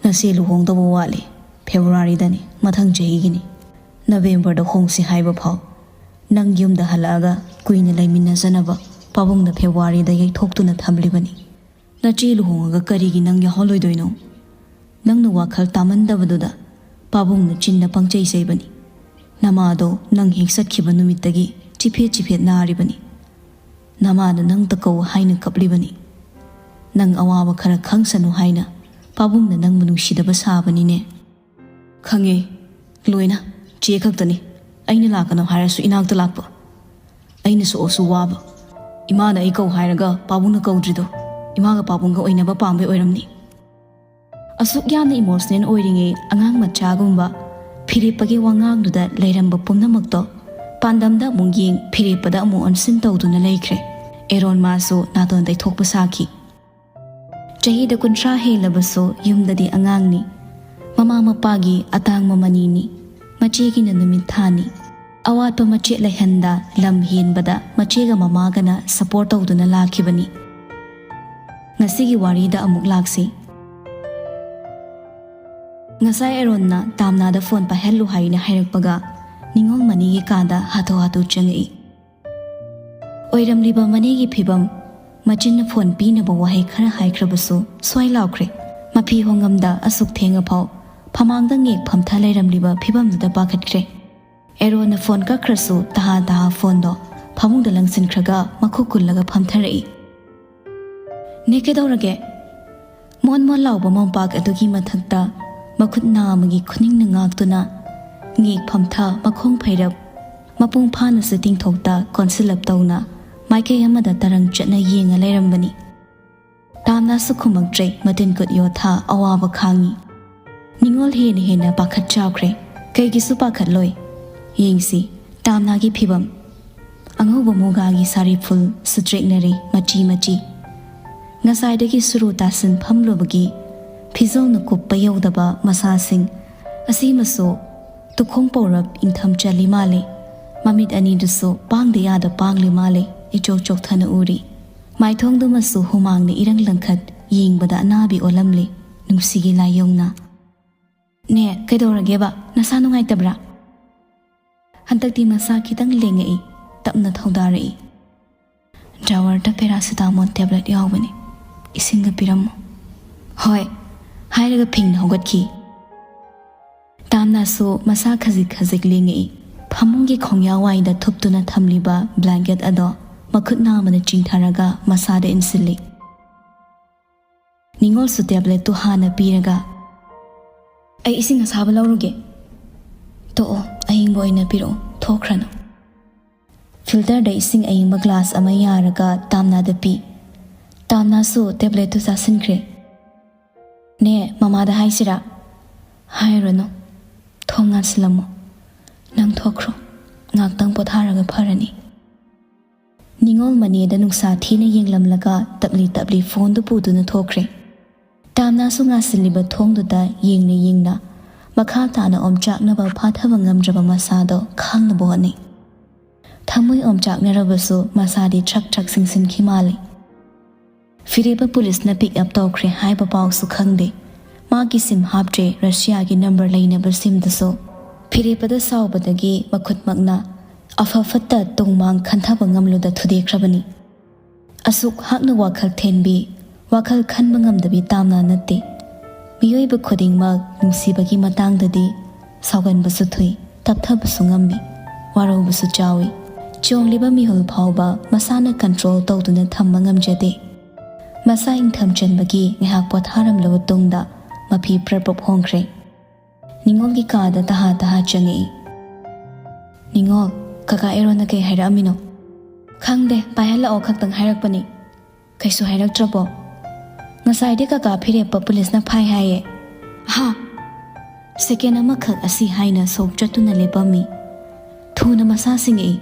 "ꯅꯆꯦ ꯂꯨꯍꯣꯡꯗꯧꯕ ꯋꯥꯠꯂꯤ꯫ ꯐꯦꯕ꯭ꯔꯨꯋꯥꯔꯤꯗꯅꯤ, ꯃꯊꯪ ꯆꯍꯤꯒꯤꯅꯤ꯫ ꯅꯕꯦꯝꯕꯔꯗ ꯍꯣꯡꯁꯤ ꯍꯥꯏꯕ ꯐꯥꯎ ꯅꯪ ꯌꯨꯝꯗ ꯍꯜꯂꯛꯑꯒ ꯀꯨꯏꯅ ꯂꯩꯃꯤꯟꯅꯖꯅꯕ ꯄꯥꯕꯨꯡꯅ ꯐꯦꯕ꯭ꯔꯨꯋꯥꯔꯤꯗ ꯌꯩꯊꯣꯛꯇꯨꯅ ꯊꯝꯂꯤꯕꯅꯤ꯫ ꯅꯆꯦ ꯂꯨꯍꯣꯡꯉꯒ ꯀꯔꯤꯒꯤ ꯅꯪ ꯌꯥꯎꯍꯜꯂꯣꯏꯗꯣꯏꯅꯣ?" ꯅꯪꯅ ꯋꯥꯈꯜ ꯇꯥꯃꯟꯗꯕꯗꯨꯗ ꯄꯥꯕꯨꯡꯅ ꯆꯤꯟꯗ ꯄꯪꯆꯩ ꯆꯩꯕꯅꯤ꯫ "ꯅꯃꯥꯗꯣ ꯅꯪ ꯍꯦꯛ ꯆꯠꯈꯤꯕ ꯅꯨꯃꯤꯠꯇꯒꯤ ꯆꯤꯐꯦꯠ ꯆꯤꯐꯦꯠ ꯅꯥꯔꯤꯕꯅꯤ꯫ ꯅꯃꯥꯅ ꯅꯪ ꯇꯀꯧ ꯍꯥꯏꯅ ꯀꯞꯂꯤꯕꯅꯤ꯫ ꯅꯪ ꯑꯋꯥꯕ ꯈꯔ ꯈꯪꯁꯅꯨ ꯍꯥꯏꯅ ꯄꯥꯕꯨꯡꯅ ꯅꯪꯕꯨ ꯅꯨꯡꯁꯤꯗꯕ ꯁꯥꯕꯅꯤꯅꯦ꯫" "ꯈꯪꯉꯦ, ꯂꯣꯏꯅ꯫ ꯆꯦ ꯈꯛꯇꯅꯤ ꯑꯩꯅ ꯂꯥꯛꯀꯅꯨ ꯍꯥꯏꯔꯁꯨ ꯏꯅꯥꯛꯇ ꯂꯥꯛꯄ꯫ ꯑꯩꯅ ꯁꯣꯛꯑꯁꯨ ꯋꯥꯕ꯫ ꯏꯃꯥꯅ ꯑꯩ ꯀꯧ ꯍꯥꯏꯔꯒ ꯄꯥꯕꯨꯡꯅ ꯀꯧꯗ꯭ꯔꯤꯗꯣ ꯏꯃꯥꯒ ꯄꯥꯕꯨꯡꯒ ꯑꯣꯏꯅꯕ ꯄꯥꯝꯕꯩ ꯑꯣꯏꯔꯝꯅꯤ꯫" ꯑꯁꯨꯛ ꯌꯥꯝꯅ ꯏꯃꯣꯁꯅꯦꯜ ꯑꯣꯏꯔꯤꯉꯩ ꯑꯉꯥꯡ ꯃꯆꯥꯒꯨꯝꯕ ꯐꯤꯔꯦꯞꯄꯒꯤ ꯋꯥꯉꯥꯡꯗꯨꯗ ꯂꯩꯔꯝꯕ ꯄꯨꯝꯅꯃꯛꯇꯣ ꯄꯥꯟꯗꯝꯗ ꯑꯃꯨꯛ ꯌꯦꯡ, ꯐꯤꯔꯦꯞꯄꯗ ꯑꯃꯨꯛ ꯑꯣꯟꯁꯤꯟ ꯇꯧꯗꯨꯅ ꯂꯩꯈ꯭ꯔꯦ꯫ ꯑꯦꯔꯣꯟ ꯃꯥꯁꯨ ꯅꯥꯇꯣꯟ ꯇꯩꯊꯣꯛꯄ ꯁꯥꯈꯤ꯫ ꯆꯍꯤꯗ ꯀꯨꯟꯊ꯭ꯔꯥ ꯍꯦꯜꯂꯕꯁꯨ ꯌꯨꯝꯗꯗꯤ ꯑꯉꯥꯡꯅꯤ꯫ ꯃꯃꯥ ꯃꯄꯥꯒꯤ ꯑꯇꯥꯡꯕ ꯃꯅꯤꯅꯤ꯫ ꯃꯆꯦꯒꯤꯅ ꯅꯨꯃꯤꯠ ꯊꯥꯅꯤ꯫ ꯑꯋꯥꯠꯄ ꯃꯆꯦꯠ ꯂꯩꯍꯟꯗ ꯂꯝ ꯍꯦꯟꯕꯗ ꯃꯆꯦꯒ ꯃꯃꯥꯒꯅ ꯁꯄꯣꯔꯠ ꯇꯧꯗꯨꯅ ꯂꯥꯛꯈꯤꯕꯅꯤ꯫ ꯉꯁꯤꯒꯤ ꯋꯥꯔꯤꯗ ꯑꯃꯨꯛ ꯂꯥꯛꯁꯤ꯫ ꯉꯁꯥꯏ ꯑꯦꯔꯣꯟꯅ ꯇꯥꯝꯅꯥꯗ ꯐꯣꯟ ꯄꯥꯏꯍꯜꯂꯨ ꯍꯥꯏꯅ ꯍꯥꯏꯔꯛꯄꯒ ꯅꯤꯉꯣꯜ ꯃꯅꯤꯒꯤ ꯀꯥꯗ ꯍꯥꯊꯨ ꯍꯥꯊꯨ ꯆꯪꯉꯛꯏ꯫ ꯑꯣꯏꯔꯝꯂꯤꯕ ꯃꯅꯦꯒꯤ ꯐꯤꯕꯝ, ꯃꯆꯤꯟꯅ ꯐꯣꯟ ꯄꯤꯅꯕ ꯋꯥꯍꯩ ꯈꯔ ꯍꯥꯏꯈ꯭ꯔꯕꯁꯨ ꯁ꯭ꯋꯥꯏ ꯂꯥꯎꯈ꯭ꯔꯦ꯫ ꯃꯐꯤ ꯍꯣꯡꯉꯝꯗ ꯑꯁꯨꯛ ꯊꯦꯡꯉꯐꯥꯎ ꯐꯃꯥꯡꯗ ꯉꯦꯛ ꯐꯝꯊ ꯂꯩꯔꯝꯂꯤꯕ ꯐꯤꯕꯝꯗꯨꯗ ꯄꯥꯈꯠꯈ꯭ꯔꯦ꯫ ꯑꯦꯔꯣꯟꯅ ꯐꯣꯟ ꯀꯛꯈ꯭ꯔꯁꯨ ꯇꯍꯥ ꯇꯍꯥ ꯐꯣꯟꯗꯣ ꯐꯃꯨꯡꯗ ꯂꯪꯁꯤꯟꯈ꯭ꯔꯒ ꯃꯈꯨꯠ ꯀꯨꯜꯂꯒ ꯐꯝꯊꯔꯛꯏ꯫ "ꯅꯦ, ꯀꯩꯗꯧꯔꯒꯦ?" ꯃꯣꯟ ꯃꯣꯟ ꯂꯥꯎꯕ ꯃꯣꯝꯄꯥꯛ ꯑꯗꯨꯒꯤ ꯃꯊꯛꯇ ꯃꯈꯨꯠ ꯅꯥꯝꯃꯒꯤ ꯈꯨꯅꯤꯡꯅ ꯉꯥꯛꯇꯨꯅ ꯉꯦꯛ ꯐꯝꯊ, ꯃꯈꯣꯡ ꯐꯩꯔꯞ, ꯃꯄꯨꯡ ꯐꯥꯅꯁꯨ ꯇꯤꯡꯊꯣꯛꯇ ꯀꯣꯟꯁꯤꯜꯂꯞ ꯇꯧꯅ ꯃꯥꯏꯀꯩ ꯑꯃꯗ ꯇꯔꯪ ꯆꯠꯅ ꯌꯦꯡꯉ ꯂꯩꯔꯝꯕꯅꯤ꯫ ꯇꯥꯝꯅꯥꯁꯨ ꯈꯨꯝꯃꯛꯇ꯭ꯔꯦ, ꯃꯇꯤꯟ ꯀꯨꯠ ꯌꯣꯠꯊꯥ ꯑꯋꯥꯕ ꯈꯥꯡꯉꯤ꯫ ꯅꯤꯉꯣꯜ ꯍꯦꯟꯅ ꯍꯦꯟꯅ ꯄꯥꯈꯠ ꯆꯥꯎꯈ꯭ꯔꯦ꯫ ꯀꯩꯒꯤꯁꯨ ꯄꯥꯈꯠꯂꯣꯏ꯫ ꯌꯦꯡꯁꯤ, ꯇꯥꯝꯅꯥꯒꯤ ꯐꯤꯕꯝ꯫ ꯑꯉꯧꯕ ꯃꯨꯒꯥꯒꯤ ꯁꯥꯔꯤ ꯐꯨꯜ ꯁꯨꯇ꯭ꯔꯦꯛꯅꯔꯤ ꯃꯆꯤ ꯃꯆꯤ꯫ ꯉꯁꯥꯏꯗꯒꯤ ꯁꯨꯔꯨ ꯇꯥꯁꯤꯟ ꯐꯝꯂꯨꯕꯒꯤ ꯐꯤꯖꯣꯜꯅ ꯀꯨꯞꯄ ꯌꯧꯗꯕ ꯃꯁꯥꯁꯤꯡ ꯑꯁꯤꯃꯁꯨ ꯇꯨꯈꯣꯡ ꯄꯧꯔꯞ ꯏꯪꯊꯝ ꯆꯜꯂꯤ ꯃꯥꯜꯂꯤ꯫ ꯃꯃꯤꯠ ꯑꯅꯤꯗꯨꯁꯨ ꯄꯥꯡꯗ ꯌꯥꯗ ꯄꯥꯡꯂꯤ ꯃꯥꯜꯂꯤ꯫ ꯏꯆꯣꯛ ꯆꯣꯛꯊꯅ ꯎꯔꯤ꯫ ꯃꯥꯏꯊꯣꯡꯗꯨꯃꯁꯨ ꯍꯨꯃꯥꯡꯅ ꯏꯔꯪ ꯂꯪꯈꯠ ꯌꯦꯡꯕꯗ ꯑꯅꯥꯕꯤ ꯑꯣꯜꯂꯝꯂꯤ꯫ ꯅꯨꯡꯁꯤꯒꯤ ꯂꯥꯏꯑꯣꯡꯅ꯫ "ꯅꯦ, ꯀꯩꯗꯧꯔꯒꯦꯕ? ꯅꯁꯥ ꯅꯨꯡꯉꯥꯏꯇꯕ꯭ꯔꯥ?" ꯍꯟꯗꯛꯇꯤ ꯃꯁꯥ ꯈꯤꯇꯪ ꯂꯦꯡꯉꯛꯏ꯫ ꯇꯞꯅ ꯊꯧꯗꯥꯔꯛꯏ꯫ "ꯗ꯭ꯔꯥꯋꯔꯗ ꯄꯦꯔꯥꯁꯤꯇꯥꯃꯣꯜ ꯇꯦꯕ꯭ꯂꯦꯠ ꯌꯥꯎꯕꯅꯤ꯫ ꯏꯁꯤꯡꯒ ꯄꯤꯔꯝꯃꯣ꯫" "ꯍꯣꯏ," ꯍꯥꯏꯔꯒ ꯐꯤꯡꯅ ꯍꯧꯒꯠꯈꯤ꯫ ꯇꯥꯝꯅꯥꯁꯨ ꯃꯁꯥ ꯈꯖꯤꯛ ꯈꯖꯤꯛ ꯂꯦꯡꯉꯛꯏ꯫ ꯐꯃꯨꯡꯒꯤ ꯈꯣꯡꯌꯥ ꯋꯥꯏꯗ ꯊꯨꯞꯇꯨꯅ ꯊꯝꯂꯤꯕ ꯕ꯭ꯂꯥꯡꯀꯦꯠ ꯑꯗꯣ ꯃꯈꯨꯠ ꯅꯥꯝꯃꯅ ꯆꯤꯡꯊꯔꯒ ꯃꯁꯥꯗ ꯏꯟꯁꯤꯜꯂꯤ꯫ ꯅꯤꯉꯣꯜꯁꯨ ꯇꯦꯕ꯭ꯂꯦꯠꯇꯨ ꯍꯥꯟꯅ ꯄꯤꯔꯒ, "ꯑꯩ ꯏꯁꯤꯡ ꯑꯁꯥꯕ ꯂꯧꯔꯨꯒꯦ꯫" "ꯇꯣꯛꯑꯣ, ꯑꯏꯪꯕ ꯑꯣꯏꯅ ꯄꯤꯔꯛꯑꯣ, ꯊꯣꯛꯈ꯭ꯔꯅꯨ꯫" ꯐꯤꯜꯇꯔꯗ ꯏꯁꯤꯡ ꯑꯏꯪꯕ ꯒ꯭ꯂꯥꯁ ꯑꯃ ꯌꯥꯔꯒ ꯇꯥꯝꯅꯥꯗ ꯄꯤ꯫ ꯇꯥꯝꯅꯥꯁꯨ ꯇꯦꯕ꯭ꯂꯦꯠꯇꯨ ꯆꯥꯁꯤꯟꯈ꯭ꯔꯦ꯫ "ꯅꯦ, ꯃꯃꯥꯗ ꯍꯥꯏꯁꯤꯔꯥ?" "ꯍꯥꯏꯔꯨꯔꯅꯨ꯫ ꯊꯣꯡ ꯉꯥꯟꯁꯤꯜꯂꯝꯃꯣ꯫ ꯅꯪ ꯊꯣꯛꯈ꯭ꯔꯣ꯫ ꯉꯥꯛꯇꯪ ꯄꯣꯊꯥꯔꯒ ꯐꯔꯅꯤ꯫" ꯅꯤꯉꯣꯜ ꯃꯅꯦꯗ ꯅꯨꯡꯁꯥ ꯊꯤꯅ ꯌꯦꯡꯂꯝꯂꯒ ꯇꯞꯂꯤ ꯇꯞꯂꯤ ꯐꯣꯟꯗꯨ ꯄꯨꯗꯨꯅ ꯊꯣꯛꯈ꯭ꯔꯦ꯫ ꯇꯥꯝꯅꯥꯁꯨ ꯉꯥꯁꯤꯜꯂꯤꯕ ꯊꯣꯡꯗꯨꯗ ꯌꯦꯡꯅ ꯌꯦꯡꯅ ꯃꯈꯥ ꯇꯥꯅ ꯑꯣꯝꯆꯥꯛꯅꯕ ꯐꯥꯊꯕ ꯉꯝꯗ꯭ꯔꯕ ꯃꯁꯥꯗꯣ ꯈꯥꯡꯅꯕ ꯍꯣꯠꯅꯩ꯫ ꯊꯃꯣꯏ ꯑꯣꯝꯆꯥꯛꯅꯔꯕꯁꯨ ꯃꯁꯥꯗꯤ ꯊ꯭ꯔꯛ ꯊ꯭ꯔꯛ ꯁꯤꯡꯁꯤꯟꯈꯤ ꯃꯥꯜꯂꯤ꯫ ꯐꯤꯔꯦꯞꯄ ꯄꯨꯂꯤꯁꯅ ꯄꯤꯛ ꯑꯞ ꯇꯧꯈ꯭ꯔꯦ ꯍꯥꯏꯕ ꯄꯥꯎꯁꯨ ꯈꯪꯗꯦ꯫ ꯃꯥꯒꯤ ꯁꯤꯝ ꯍꯥꯞꯇ꯭ꯔꯦ, ꯔꯁꯤꯌꯥꯒꯤ ꯅꯝꯕꯔ ꯂꯩꯅꯕ ꯁꯤꯝꯗꯨꯁꯨ꯫ ꯐꯤꯔꯦꯞꯄꯗ ꯁꯥꯎꯕꯗꯒꯤ ꯃꯈꯨꯠꯃꯛꯅ ꯑꯐ ꯐꯠꯇ ꯇꯨꯡ ꯃꯥꯡ ꯈꯟꯊꯕ ꯉꯝꯂꯨꯗ ꯊꯨꯗꯦꯛꯈ꯭ꯔꯕꯅꯤ꯫ ꯑꯁꯨꯛ ꯍꯥꯛꯅ ꯋꯥꯈꯜ ꯊꯦꯟꯕꯤ, ꯋꯥꯈꯜ ꯈꯟꯕ ꯉꯝꯗꯕꯤ ꯇꯥꯝꯅꯥ ꯅꯠꯇꯦ꯫ ꯃꯤꯑꯣꯏꯕ ꯈꯨꯗꯤꯡꯃꯛ ꯅꯨꯡꯁꯤꯕꯒꯤ ꯃꯇꯥꯡꯗꯗꯤ ꯁꯥꯎꯒꯟꯕꯁꯨ ꯊꯨꯏ, ꯇꯞꯊꯕꯁꯨ ꯉꯝꯃꯤ, ꯋꯥꯔꯧꯕꯁꯨ ꯆꯥꯎꯏ꯫ ꯆꯣꯡꯂꯤꯕ ꯃꯤꯍꯨꯜ ꯐꯥꯎꯕ ꯃꯁꯥꯅ ꯀꯟꯇ꯭ꯔꯣꯜ ꯇꯧꯗꯨꯅ ꯊꯝꯕ ꯉꯝꯖꯗꯦ꯫ ꯃꯁꯥ ꯏꯪꯊꯝ ꯆꯟꯕꯒꯤ ꯉꯥꯏꯍꯥꯛ ꯄꯣꯊꯥꯔꯝꯂꯕ ꯇꯨꯡꯗ ꯃꯐꯤ ꯄ꯭ꯔꯞ ꯄ꯭ꯔꯞ ꯍꯣꯡꯈ꯭ꯔꯦ꯫ ꯅꯤꯉꯣꯜꯒꯤ ꯀꯥꯗ ꯇꯍꯥ ꯇꯍꯥ ꯆꯪꯉꯛꯏ꯫ "ꯅꯤꯉꯣꯜ, ꯀꯀꯥ ꯑꯦꯔꯣꯟꯅ ꯀꯩ ꯍꯥꯏꯔꯛꯑꯝꯃꯤꯅꯣ?" "ꯈꯪꯗꯦ, ꯄꯥꯏꯍꯜꯂꯛꯑꯣ ꯈꯛꯇꯪ ꯍꯥꯏꯔꯛꯄꯅꯤ꯫ ꯀꯩꯁꯨ ꯍꯥꯏꯔꯛꯇ꯭ꯔꯕꯣ?" "ꯉꯁꯥꯏꯗꯤ ꯀꯀꯥ ꯐꯤꯔꯦꯞꯄ ꯄꯨꯂꯤꯁꯅ ꯐꯥꯏ ꯍꯥꯏꯌꯦ"꯫ "ꯍꯥ?" ꯁꯦꯀꯦꯟ ꯑꯃꯈꯛ ꯑꯁꯤ ꯍꯥꯏꯅ ꯁꯣꯛ ꯆꯠꯇꯨꯅ ꯂꯦꯞꯄꯝꯃꯤ꯫ ꯊꯨꯅ ꯃꯁꯥ ꯁꯤꯡꯉꯛꯏ꯫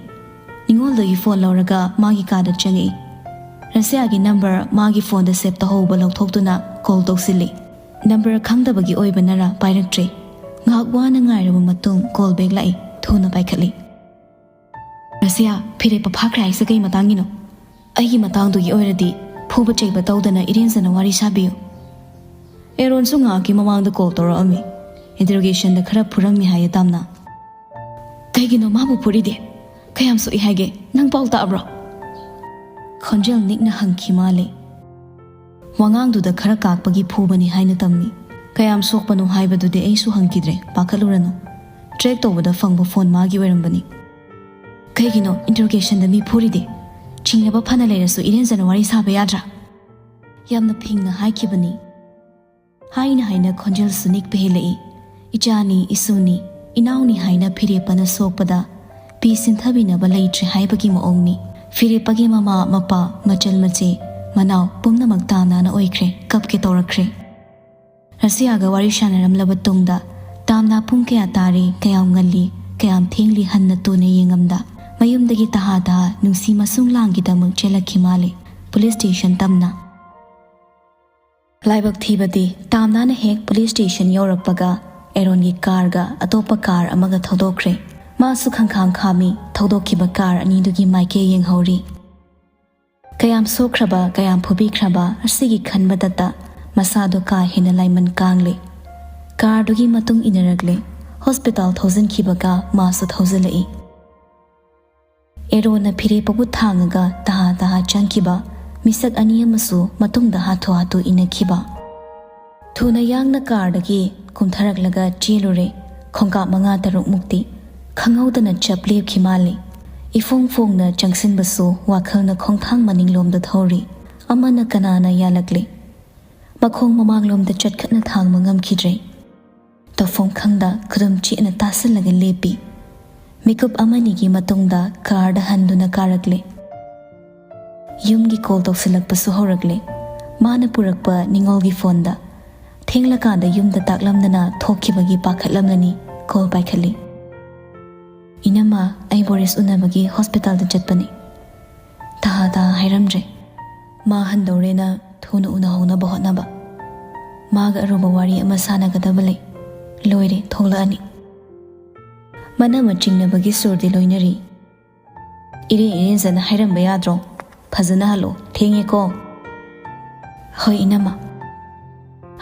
ꯅꯤꯉꯣꯜꯗꯨꯒꯤ ꯐꯣꯟ ꯂꯧꯔꯒ ꯃꯥꯒꯤ ꯀꯥꯗ ꯆꯪꯉꯛꯏ꯫ ꯔꯁꯤꯌꯥꯒꯤ ꯅꯝꯕꯔ ꯃꯥꯒꯤ ꯐꯣꯟꯗ ꯁꯦꯞ ꯇꯧꯍꯧꯕ ꯂꯧꯊꯣꯛꯇꯨꯅ ꯀꯣꯜ ꯇꯧꯁꯤꯜꯂꯤ꯫ ꯅꯝꯕꯔ ꯈꯪꯗꯕꯒꯤ ꯑꯣꯏꯕꯅꯔ ꯄꯥꯏꯔꯛꯇ꯭ꯔꯦ꯫ ꯉꯥꯏꯍꯥꯛ ꯋꯥꯅ ꯉꯥꯏꯔꯕ ꯃꯇꯨꯡ ꯀꯣꯜ ꯕꯦꯛ ꯂꯥꯛꯏ꯫ ꯊꯨꯅ ꯄꯥꯏꯈꯠꯂꯤ꯫ "ꯔꯁꯤꯌꯥ, ꯐꯤꯔꯦꯞꯄ ꯐꯥꯈ꯭ꯔꯦ ꯍꯥꯏꯁꯦ ꯀꯩ ꯃꯇꯥꯡꯒꯤꯅꯣ? ꯑꯩꯒꯤ ꯃꯇꯥꯡꯗꯨꯒꯤ ꯑꯣꯏꯔꯗꯤ ꯐꯨꯕ ꯆꯩꯕ ꯇꯧꯗꯅ ꯏꯔꯦꯟꯖꯅ ꯋꯥꯔꯤ ꯁꯥꯕꯤꯌꯨ"꯫ ꯑꯦꯔꯣꯟꯁꯨ ꯉꯥꯏꯍꯥꯛꯀꯤ ꯃꯃꯥꯡꯗ ꯀꯣꯜ ꯇꯧꯔꯛꯑꯝꯃꯤ꯫ ꯏꯟꯇꯔꯣꯒꯦꯁꯟꯗ ꯈꯔ ꯐꯨꯔꯝꯃꯤ ꯍꯥꯏꯌꯦ ꯇꯥꯝꯅ꯫ "ꯀꯩꯒꯤꯅꯣ ꯃꯥꯕꯨ ꯐꯨꯔꯤꯗꯤ? ꯀꯌꯥꯝ ꯁꯣꯛꯏ ꯍꯥꯏꯒꯦ? ꯅꯪ ꯄꯥꯎ ꯇꯥꯕ꯭ꯔꯣ?" ꯈꯣꯟꯖꯦꯜ ꯅꯤꯛꯅ ꯍꯪꯈꯤ ꯃꯥꯜꯂꯦ꯫ ꯋꯥꯉꯥꯡꯗꯨꯗ ꯈꯔ ꯀꯥꯛꯄꯒꯤ ꯐꯨꯕꯅꯤ ꯍꯥꯏꯅ ꯇꯝꯃꯤ꯫ ꯀꯌꯥꯝ ꯁꯣꯛꯄꯅꯣ ꯍꯥꯏꯕꯗꯨꯗꯤ ꯑꯩꯁꯨ ꯍꯪꯈꯤꯗ꯭ꯔꯦ, ꯄꯥꯈꯠꯂꯨꯔꯅꯨ꯫ ꯇ꯭ꯔꯦꯛ ꯇꯧꯕꯗ ꯐꯪꯕ ꯐꯣꯟ ꯃꯥꯒꯤ ꯑꯣꯏꯔꯝꯕꯅꯤ꯫ "ꯀꯩꯒꯤꯅꯣ ꯏꯟꯇꯔꯣꯒꯦꯁꯟꯗ ꯃꯤ ꯐꯨꯔꯤꯗꯤ? ꯆꯤꯡꯅꯕ ꯐꯅ ꯂꯩꯔꯁꯨ ꯏꯔꯦꯟꯖꯅ ꯋꯥꯔꯤ ꯁꯥꯕ ꯌꯥꯗ꯭ꯔꯥ?" ꯌꯥꯝꯅ ꯐꯤꯡꯅ ꯍꯥꯏꯈꯤꯕꯅꯤ꯫ ꯍꯥꯏꯅ ꯍꯥꯏꯅ ꯈꯣꯟꯖꯦꯜꯁꯨ ꯅꯤꯛꯄ ꯍꯦꯜꯂꯛꯏ꯫ "ꯏꯆꯥꯅꯤ, ꯏꯁꯨꯅꯤ, ꯏꯅꯥꯎꯅꯤ" ꯍꯥꯏꯅ ꯐꯤꯔꯦꯞꯄꯅ ꯁꯣꯛꯄꯗ ꯄꯤ ꯁꯤꯟꯊꯕꯤꯅꯕ ꯂꯩꯇ꯭ꯔꯦ ꯍꯥꯏꯕꯒꯤ ꯃꯑꯣꯡꯅꯤ꯫ ꯐꯤꯔꯦꯞꯄꯒꯤ ꯃꯃꯥ, ꯃꯄꯥ, ꯃꯆꯜ ꯃꯆꯦ, ꯃꯅꯥꯎ ꯄꯨꯝꯅꯃꯛ ꯇꯥꯝꯅꯥꯅ ꯑꯣꯏꯈ꯭ꯔꯦ, ꯀꯞꯀꯦ ꯇꯧꯔꯛꯈ꯭ꯔꯦ꯫ ꯔꯁꯤꯌꯥꯒ ꯋꯥꯔꯤ ꯁꯥꯟꯅꯔꯝꯂꯕ ꯇꯨꯡꯗ ꯇꯥꯝꯅꯥ ꯄꯨꯡ ꯀꯌꯥ ꯇꯥꯔꯤ, ꯀꯌꯥꯝ ꯉꯜꯂꯤ, ꯀꯌꯥꯝ ꯊꯦꯡꯂꯤ ꯍꯟꯅ ꯇꯨꯅ ꯌꯦꯡꯉꯝꯗ ꯃꯌꯨꯝꯗꯒꯤ ꯇꯍꯥ ꯇꯍꯥ ꯅꯨꯡꯁꯤ ꯃꯁꯨꯡ ꯂꯥꯡꯒꯤꯗꯃꯛ ꯆꯦꯜꯂꯛꯈꯤ ꯃꯥꯜꯂꯤ꯫ ꯄꯨꯂꯤꯁ ꯁ꯭ꯇꯦꯁꯟ ꯇꯝꯅ꯫ ꯂꯥꯏꯕꯛ ꯊꯤꯕꯗꯤ ꯇꯥꯝꯅꯥꯅ ꯍꯦꯛ ꯄꯨꯂꯤꯁ ꯁ꯭ꯇꯦꯁꯟ ꯌꯧꯔꯛꯄꯒ ꯑꯦꯔꯣꯟꯒꯤ ꯀꯥꯔꯒ ꯑꯇꯣꯞꯄ ꯀꯥꯔ ꯑꯃꯒ ꯊꯧꯗꯣꯛꯈ꯭ꯔꯦ꯫ ꯃꯥꯁꯨ ꯈꯪꯈꯥꯡ ꯈꯥꯝꯃꯤ ꯊꯧꯗꯣꯛꯈꯤꯕ ꯀꯥꯔ ꯑꯅꯤꯗꯨꯒꯤ ꯃꯥꯏꯀꯩ ꯌꯦꯡꯍꯧꯔꯤ꯫ ꯀꯌꯥꯝ ꯁꯣꯛꯈ꯭ꯔꯕ, ꯀꯌꯥꯝ ꯐꯨꯕꯤꯈ꯭ꯔꯕ ꯑꯁꯤꯒꯤ ꯈꯟꯕꯗꯇ ꯃꯁꯥꯗꯣ ꯀꯥ ꯍꯦꯟꯅ ꯂꯥꯏꯃꯟ ꯀꯥꯡꯂꯦ꯫ ꯀꯥꯔꯗꯨꯒꯤ ꯃꯇꯨꯡ ꯏꯟꯅꯔꯛꯂꯦ꯫ ꯍꯣꯁꯄꯤꯇꯥꯜ ꯊꯧꯖꯤꯟꯈꯤꯕꯒ ꯃꯥꯁꯨ ꯊꯧꯖꯤꯜꯂꯛꯏ꯫ ꯑꯦꯔꯣꯅ ꯐꯤꯔꯦꯞꯄꯕꯨ ꯊꯥꯡꯉꯒ ꯇꯍꯥ ꯇꯍꯥ ꯆꯪꯈꯤꯕ ꯃꯤꯁꯛ ꯑꯅꯤ ꯑꯃꯁꯨ ꯃꯇꯨꯡꯗ ꯍꯥꯊꯨ ꯍꯥꯊꯨ ꯏꯟꯅꯈꯤꯕ꯫ ꯊꯨꯅ ꯌꯥꯡꯅ ꯀꯥꯔꯗꯒꯤ ꯀꯨꯝꯊꯔꯛꯂꯒ ꯆꯦꯜꯂꯨꯔꯦ꯫ ꯈꯣꯡꯀꯥꯞ ꯃꯉꯥ ꯇꯔꯨꯛꯃꯨꯛꯇꯤ ꯈꯪꯍꯧꯗꯅ ꯆꯞ ꯂꯦꯞꯈꯤ ꯃꯥꯜꯂꯤ꯫ ꯏꯐꯣꯡ ꯐꯣꯡꯅ ꯆꯪꯁꯤꯟꯕꯁꯨ ꯋꯥꯈꯜꯅ ꯈꯣꯡꯊꯥꯡ ꯃꯅꯤꯡꯂꯣꯝꯗ ꯊꯧꯔꯤ꯫ ꯑꯃꯅ ꯀꯅꯥꯅ ꯌꯥꯜꯂꯛꯂꯤ꯫ ꯃꯈꯣꯡ ꯃꯃꯥꯡꯂꯣꯝꯗ ꯆꯠꯈꯠꯅ ꯊꯥꯡꯕ ꯉꯝꯈꯤꯗ꯭ꯔꯦ꯫ ꯇꯧꯐꯝ ꯈꯪꯗ ꯈꯨꯗꯨꯝ ꯆꯦꯠꯅ ꯇꯥꯁꯤꯜꯂꯒ ꯂꯦꯞꯄꯤ꯫ ꯃꯤꯀꯨꯞ ꯑꯃꯅꯤꯒꯤ ꯃꯇꯨꯡꯗ ꯀꯥꯔꯗ ꯍꯟꯗꯨꯅ ꯀꯥꯔꯛꯂꯦ꯫ ꯌꯨꯝꯒꯤ ꯀꯣꯜ ꯇꯧꯁꯤꯜꯂꯛꯄꯁꯨ ꯍꯧꯔꯛꯂꯦ꯫ ꯃꯥꯅ ꯄꯨꯔꯛꯄ ꯅꯤꯡꯉꯣꯜꯒꯤ ꯐꯣꯟꯗ꯫ ꯊꯦꯡꯂꯀꯥꯟꯗ ꯌꯨꯝꯗ ꯇꯥꯛꯂꯝꯗꯅ ꯊꯣꯛꯈꯤꯕꯒꯤ ꯄꯥꯈꯠꯂꯝꯂꯅꯤ꯫ ꯀꯣꯜ ꯄꯥꯏꯈꯠꯂꯤ꯫ "ꯏꯅꯝꯃ, ꯑꯩ ꯕꯣꯔꯤꯁ ꯎꯅꯕꯒꯤ ꯍꯣꯁꯄꯤꯇꯥꯜꯗ ꯆꯠꯄꯅꯤ"꯫ ꯇꯍꯥ ꯇꯍꯥ ꯍꯥꯏꯔꯝꯗ꯭ꯔꯦ꯫ ꯃꯥ ꯍꯟꯗꯧꯔꯦꯅ ꯊꯨꯅ ꯎꯅꯍꯧꯅꯕ ꯍꯣꯠꯅꯕ꯫ "ꯃꯥꯒ ꯑꯔꯨꯕ ꯋꯥꯔꯤ ꯑꯃ ꯁꯥꯟꯅꯒꯗꯕ ꯂꯩ"꯫ "ꯂꯣꯏꯔꯦ, ꯊꯣꯛꯂꯛꯑꯅꯤ"꯫ ꯃꯅꯝ ꯑꯃ ꯆꯤꯡꯅꯕꯒꯤ ꯁꯨꯔꯗꯤ ꯂꯣꯏꯅꯔꯤ꯫ "ꯏꯔꯦꯟ ꯏꯔꯦꯟꯖꯅ ꯍꯥꯏꯔꯝꯕ ꯌꯥꯗ꯭ꯔꯣ? ꯐꯖꯅ ꯍꯜꯂꯣ, ꯊꯦꯡꯉꯦꯀꯣ"꯫ "ꯍꯣꯏ ꯏꯅꯝꯃ"꯫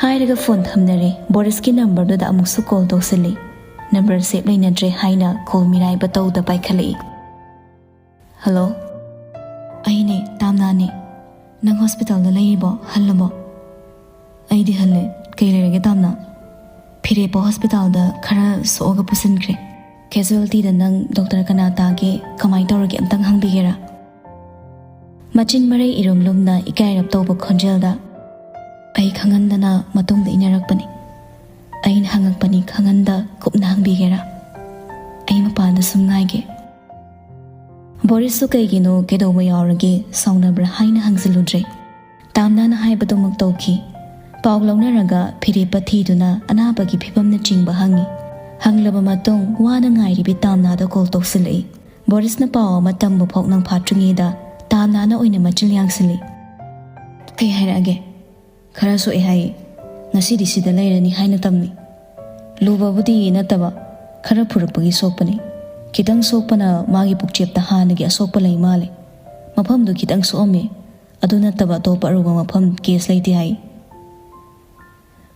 ꯍꯥꯏꯔꯒ ꯐꯣꯟ ꯊꯝꯅꯔꯦ꯫ ꯕꯣꯔꯤꯁꯀꯤ ꯅꯝꯕꯔꯗꯨꯗ ꯑꯃꯨꯛꯁꯨ ꯀꯣꯜ ꯇꯧꯁꯤꯜꯂꯤ꯫ ꯅꯝꯕꯔ ꯁꯦꯞ ꯂꯩꯅꯗ꯭ꯔꯦ ꯍꯥꯏꯅ ꯀꯣꯜ ꯃꯤꯔꯥꯏꯕ ꯇꯧꯗ ꯄꯥꯏꯈꯠꯂꯛꯏ꯫ "ꯍꯜꯂꯣ"꯫ "ꯑꯩꯅꯦ, ꯇꯥꯝꯅꯥꯅꯦ꯫ ꯅꯪ ꯍꯣꯁꯄꯤꯇꯥꯜꯗ ꯂꯩꯔꯤꯕꯣ? ꯍꯜꯂꯕꯣ?" "ꯑꯩꯗꯤ ꯍꯜꯂꯦ꯫ ꯀꯩ ꯂꯩꯔꯒꯦ ꯇꯥꯝꯅꯥ?" "ꯐꯤꯔꯦꯞꯄ ꯍꯣꯁꯄꯤꯇꯥꯜꯗ ꯈꯔ ꯁꯣꯛꯑꯒ ꯄꯨꯁꯤꯟꯈ꯭ꯔꯦ꯫ ꯀꯦꯖꯨꯋꯦꯜꯇꯤꯗ ꯅꯪ ꯗꯣꯛꯇꯔ ꯀꯅꯥ ꯇꯥꯒꯦ, ꯀꯃꯥꯏꯅ ꯇꯧꯔꯒꯦ ꯑꯝꯇꯪ ꯍꯪꯕꯤꯒꯦꯔꯥ?" ꯃꯆꯤꯟ ꯃꯔꯩ ꯏꯔꯨꯝ ꯂꯨꯝꯅ ꯏꯀꯥꯏꯔꯞ ꯇꯧꯕ ꯈꯣꯟꯖꯦꯜꯗ꯫ "ꯑꯩ ꯈꯪꯍꯟꯗꯅ ꯃꯇꯨꯡꯗ ꯏꯟꯅꯔꯛꯄꯅꯤ꯫ ꯑꯩꯅ ꯍꯪꯉꯛꯄꯅꯤ, ꯈꯪꯍꯟꯗ ꯀꯨꯞꯅ ꯍꯪꯕꯤꯒꯦꯔꯥ? ꯑꯩ ꯃꯄꯥꯟꯗ ꯁꯨꯝ ꯉꯥꯏꯒꯦ"꯫ ꯕꯣꯔꯤꯁꯁꯨ ꯀꯩꯒꯤꯅꯣ, ꯀꯩꯗꯧꯕ ꯌꯥꯎꯔꯒꯦ, ꯁꯥꯎꯅꯕ꯭ꯔꯥ ꯍꯥꯏꯅ ꯍꯪꯖꯤꯜꯂꯨꯗ꯭ꯔꯦ꯫ ꯇꯥꯝꯅꯥꯅ ꯍꯥꯏꯕꯗꯨꯃꯛ ꯇꯧꯈꯤ꯫ ꯄꯥꯎ ꯂꯧꯅꯔꯒ ꯐꯤꯔꯦꯞꯄ ꯊꯤꯗꯨꯅ ꯑꯅꯥꯕꯒꯤ ꯐꯤꯕꯝꯅꯆꯤꯡꯕ ꯍꯪꯉꯤ꯫ ꯍꯪꯂꯕ ꯃꯇꯨꯡ ꯋꯥꯅ ꯉꯥꯏꯔꯤꯕꯤ ꯇꯥꯝꯅꯥꯗ ꯀꯣꯜ ꯇꯧꯁꯤꯜꯂꯛꯏ꯫ ꯕꯣꯔꯤꯁꯅ ꯄꯥꯎ ꯑꯃ ꯇꯝꯕ ꯐꯥꯎ ꯅꯪ ꯐꯥꯠꯇ꯭ꯔꯤꯉꯩꯗ ꯇꯥꯝꯅꯥꯅ ꯑꯣꯏꯅ ꯃꯆꯤꯟ ꯌꯥꯡꯁꯤꯜꯂꯤ꯫ "ꯀꯩ ꯍꯥꯏꯔꯛꯑꯒꯦ?" "ꯈꯔ ꯁꯣꯛꯑꯦ ꯍꯥꯏꯌꯦ꯫ ꯉꯁꯤꯗꯤ ꯁꯤꯗ ꯂꯩꯔꯅꯤ ꯍꯥꯏꯅ ꯇꯝꯃꯤ"꯫ "ꯂꯨꯕꯕꯨꯗꯤ ꯅꯠꯇꯕ, ꯈꯔ ꯐꯨꯔꯛꯄꯒꯤ ꯁꯣꯛꯄꯅꯤ꯫ ꯈꯤꯇꯪ ꯁꯣꯛꯄꯅ ꯃꯥꯒꯤ ꯄꯨꯛꯆꯦꯞꯇ ꯍꯥꯟꯅꯒꯤ ꯑꯁꯣꯛꯄ ꯂꯩ ꯃꯥꯜꯂꯦ꯫ ꯃꯐꯝꯗꯨ ꯈꯤꯇꯪ ꯁꯣꯛꯑꯝꯃꯦ꯫ ꯑꯗꯨ ꯅꯠꯇꯕ ꯑꯇꯣꯞꯄ ꯑꯔꯨꯕ ꯃꯐꯝ ꯀꯦꯁ ꯂꯩꯇꯦ ꯍꯥꯏ"꯫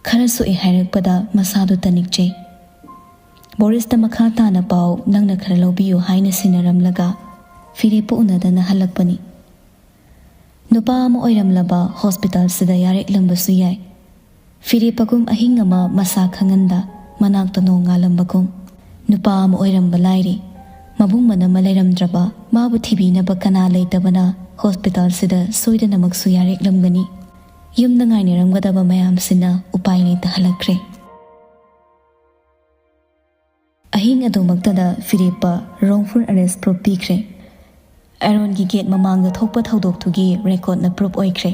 ꯈꯔ ꯁꯣꯛꯑꯦ ꯍꯥꯏꯔꯛꯄꯗ ꯃꯁꯥꯗꯨ ꯇꯅꯤꯛꯆꯩ꯫ ꯕꯣꯔꯤꯁꯇ ꯃꯈꯥ ꯇꯥꯅ ꯄꯥꯎ ꯅꯪꯅ ꯈꯔ ꯂꯧꯕꯤꯌꯨ ꯍꯥꯏꯅ ꯁꯤꯟꯅꯔꯝꯂꯒ ꯐꯤꯔꯦꯞꯄꯨ ꯎꯅꯗꯅ ꯍꯜꯂꯛꯄꯅꯤ꯫ ꯅꯨꯄꯥ ꯑꯃ ꯑꯣꯏꯔꯝꯂꯕ ꯍꯣꯁꯄꯤꯇꯥꯜꯁꯤꯗ ꯌꯥꯔꯦꯛꯂꯝꯕꯁꯨ ꯌꯥꯏ꯫ ꯐꯤꯔꯦꯞꯄꯒꯨꯝ ꯑꯍꯤꯡ ꯑꯃ ꯃꯁꯥ ꯈꯪꯍꯟꯗ ꯃꯅꯥꯛꯇ ꯅꯣꯡ ꯉꯥꯜꯂꯝꯕꯒꯨꯝ꯫ ꯅꯨꯄꯥ ꯑꯃ ꯑꯣꯏꯔꯝꯕ ꯂꯥꯏꯔꯤ, ꯃꯕꯨꯡ ꯃꯅꯝ ꯑꯃ ꯂꯩꯔꯝꯗ꯭ꯔꯕ, ꯃꯥꯕꯨ ꯊꯤꯕꯤꯅꯕ ꯀꯅꯥ ꯂꯩꯇꯕꯅ ꯍꯣꯁꯄꯤꯇꯥꯜꯁꯤꯗ ꯁꯣꯏꯗꯅꯃꯛꯁꯨ ꯌꯥꯔꯦꯛꯂꯝꯒꯅꯤ꯫ ꯌꯨꯝꯗ ꯉꯥꯏꯅꯔꯝꯒꯗꯕ ꯃꯌꯥꯝꯁꯤꯅ ꯎꯄꯥꯏ ꯂꯩꯇ ꯍꯜꯂꯛꯈ꯭ꯔꯦ꯫ ꯑꯍꯤꯡ ꯑꯗꯨꯃꯛꯇꯗ ꯐꯤꯔꯦꯞꯄ wrongful arrest proof ꯄꯤꯈ꯭ꯔꯦ꯫ ꯑꯥꯏꯔꯣꯟꯒꯤ ꯒꯦꯠ ꯃꯃꯥꯡꯗ ꯊꯣꯛꯄ ꯊꯧꯗꯣꯛꯇꯨꯒꯤ ꯔꯦꯀꯣꯔꯠꯅ ꯄ꯭ꯔꯨꯐ ꯑꯣꯏꯈ꯭ꯔꯦ꯫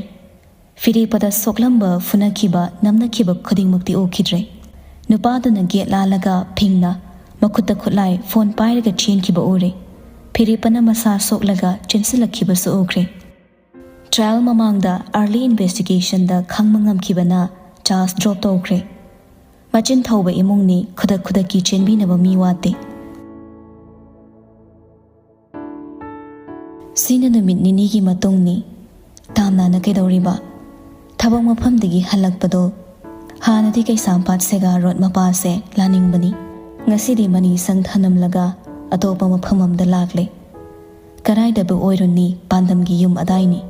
ꯐꯤꯔꯦꯞꯄꯗ ꯁꯣꯛꯂꯝꯕ, ꯐꯨꯅꯈꯤꯕ, ꯅꯝꯅꯈꯤꯕ ꯈꯨꯗꯤꯡꯃꯛꯇꯤ ꯎꯈꯤꯗ꯭ꯔꯦ꯫ ꯅꯨꯄꯥꯗꯨꯅ ꯒꯦꯠ ꯂꯥꯜꯂꯒ ꯐꯤꯡꯅ ꯃꯈꯨꯠꯇ ꯈꯨꯠꯂꯥꯏ, ꯐꯣꯟ ꯄꯥꯏꯔꯒ ꯆꯦꯟꯈꯤꯕ ꯎꯔꯦ꯫ ꯐꯤꯔꯦꯞꯄꯅ ꯃꯁꯥ ꯁꯣꯛꯂꯒ ꯆꯦꯟꯁꯤꯜꯂꯛꯈꯤꯕꯁꯨ ꯎꯈ꯭ꯔꯦ꯫ ꯇ꯭ꯔꯥꯌꯦꯜ ꯃꯃꯥꯡꯗ ꯑꯥꯔꯂꯤ ꯏꯟꯚꯦꯁꯇꯤꯒꯦꯁꯟꯗ ꯈꯪꯕ ꯉꯝꯈꯤꯕꯅ ꯆꯥꯔꯖ ꯗ꯭ꯔꯣꯞ ꯇꯧꯈ꯭ꯔꯦ꯫ ꯃꯆꯤꯟ ꯊꯧꯕ ꯏꯃꯨꯡꯅꯤ, ꯈꯨꯗꯛ ꯈꯨꯗꯛꯀꯤ ꯆꯦꯟꯕꯤꯅꯕ ꯃꯤ ꯋꯥꯠꯇꯦ꯫ ꯁꯤꯅ ꯅꯨꯃꯤꯠ ꯅꯤꯅꯤꯒꯤ ꯃꯇꯨꯡꯅꯤ꯫ ꯇꯥꯝꯅꯥꯅ ꯀꯩꯗꯧꯔꯤꯕ? ꯊꯕꯛ ꯃꯐꯝꯗꯒꯤ ꯍꯜꯂꯛꯄꯗꯣ ꯍꯥꯟꯅꯗꯤ ꯀꯩꯁꯥꯝꯄꯥꯠ ꯁꯦꯒꯥ ꯔꯣꯗ ꯃꯄꯥꯁꯦ ꯂꯥꯅꯤꯡꯕꯅꯤ꯫ ꯉꯁꯤꯗꯤ ꯃꯅꯤꯁꯪ ꯊꯅꯝꯂꯒ ꯑꯇꯣꯞꯄ ꯃꯐꯝ ꯑꯃꯗ ꯂꯥꯛꯂꯦ꯫ ꯀꯗꯥꯏꯗꯕꯨ ꯑꯣꯏꯔꯨꯅꯤ, ꯄꯥꯟꯗꯝꯒꯤ ꯌꯨꯝ ꯑꯗꯥꯏꯅꯤ꯫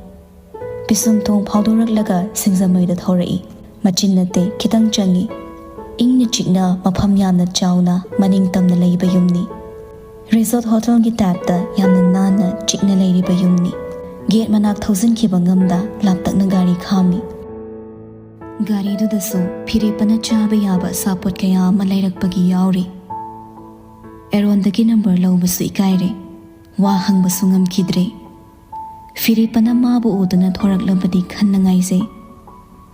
ꯄꯤꯁꯨꯝ ꯊꯣꯡ ꯐꯥꯎꯗꯣꯔꯛꯂꯒ ꯁꯤꯡꯖꯃꯩꯗ ꯊꯧꯔꯛꯏ꯫ ꯃꯆꯤꯟ ꯅꯠꯇꯦ, ꯈꯤꯇꯪ ꯆꯪꯏ꯫ ꯏꯪꯅ ꯆꯤꯛꯅ, ꯃꯐꯝ ꯌꯥꯝꯅ ꯆꯥꯎꯅ, ꯃꯅꯤꯡ ꯇꯝꯅ ꯂꯩꯕ ꯌꯨꯝꯅꯤ꯫ ꯔꯤꯁꯣꯔꯠ ꯍꯣꯇꯦꯜꯒꯤ ꯇꯥꯏꯞꯇ ꯌꯥꯝꯅ ꯅꯥꯟꯅ ꯆꯤꯛꯅ ꯂꯩꯔꯤꯕ ꯌꯨꯝꯅꯤ꯫ ꯒꯦꯠ ꯃꯅꯥꯛ ꯊꯧꯖꯤꯟꯈꯤꯕ ꯉꯝꯗ ꯂꯥꯞꯇꯛꯅ ꯒꯥꯔꯤ ꯈꯥꯝꯃꯤ꯫ ꯒꯥꯔꯤꯗꯨꯗꯁꯨ ꯐꯤꯔꯦꯞꯄꯅ ꯆꯥꯕ ꯌꯥꯕ ꯑꯆꯥꯄꯣꯠ ꯀꯌꯥ ꯑꯃ ꯂꯩꯔꯛꯄꯒꯤ ꯌꯥꯎꯔꯤ꯫ ꯑꯦꯔꯣꯟꯗꯒꯤ ꯅꯝꯕꯔ ꯂꯧꯕꯁꯨ ꯏꯀꯥꯏꯔꯦ꯫ ꯋꯥ ꯍꯪꯕꯁꯨ ꯉꯝꯈꯤꯗ꯭ꯔꯦ꯫ ꯐꯤꯔꯦꯞꯄꯅ ꯃꯥꯕꯨ ꯎꯗꯨꯅ ꯊꯣꯔꯛꯂꯕꯗꯤ ꯈꯟꯅꯉꯥꯏꯖꯩ꯫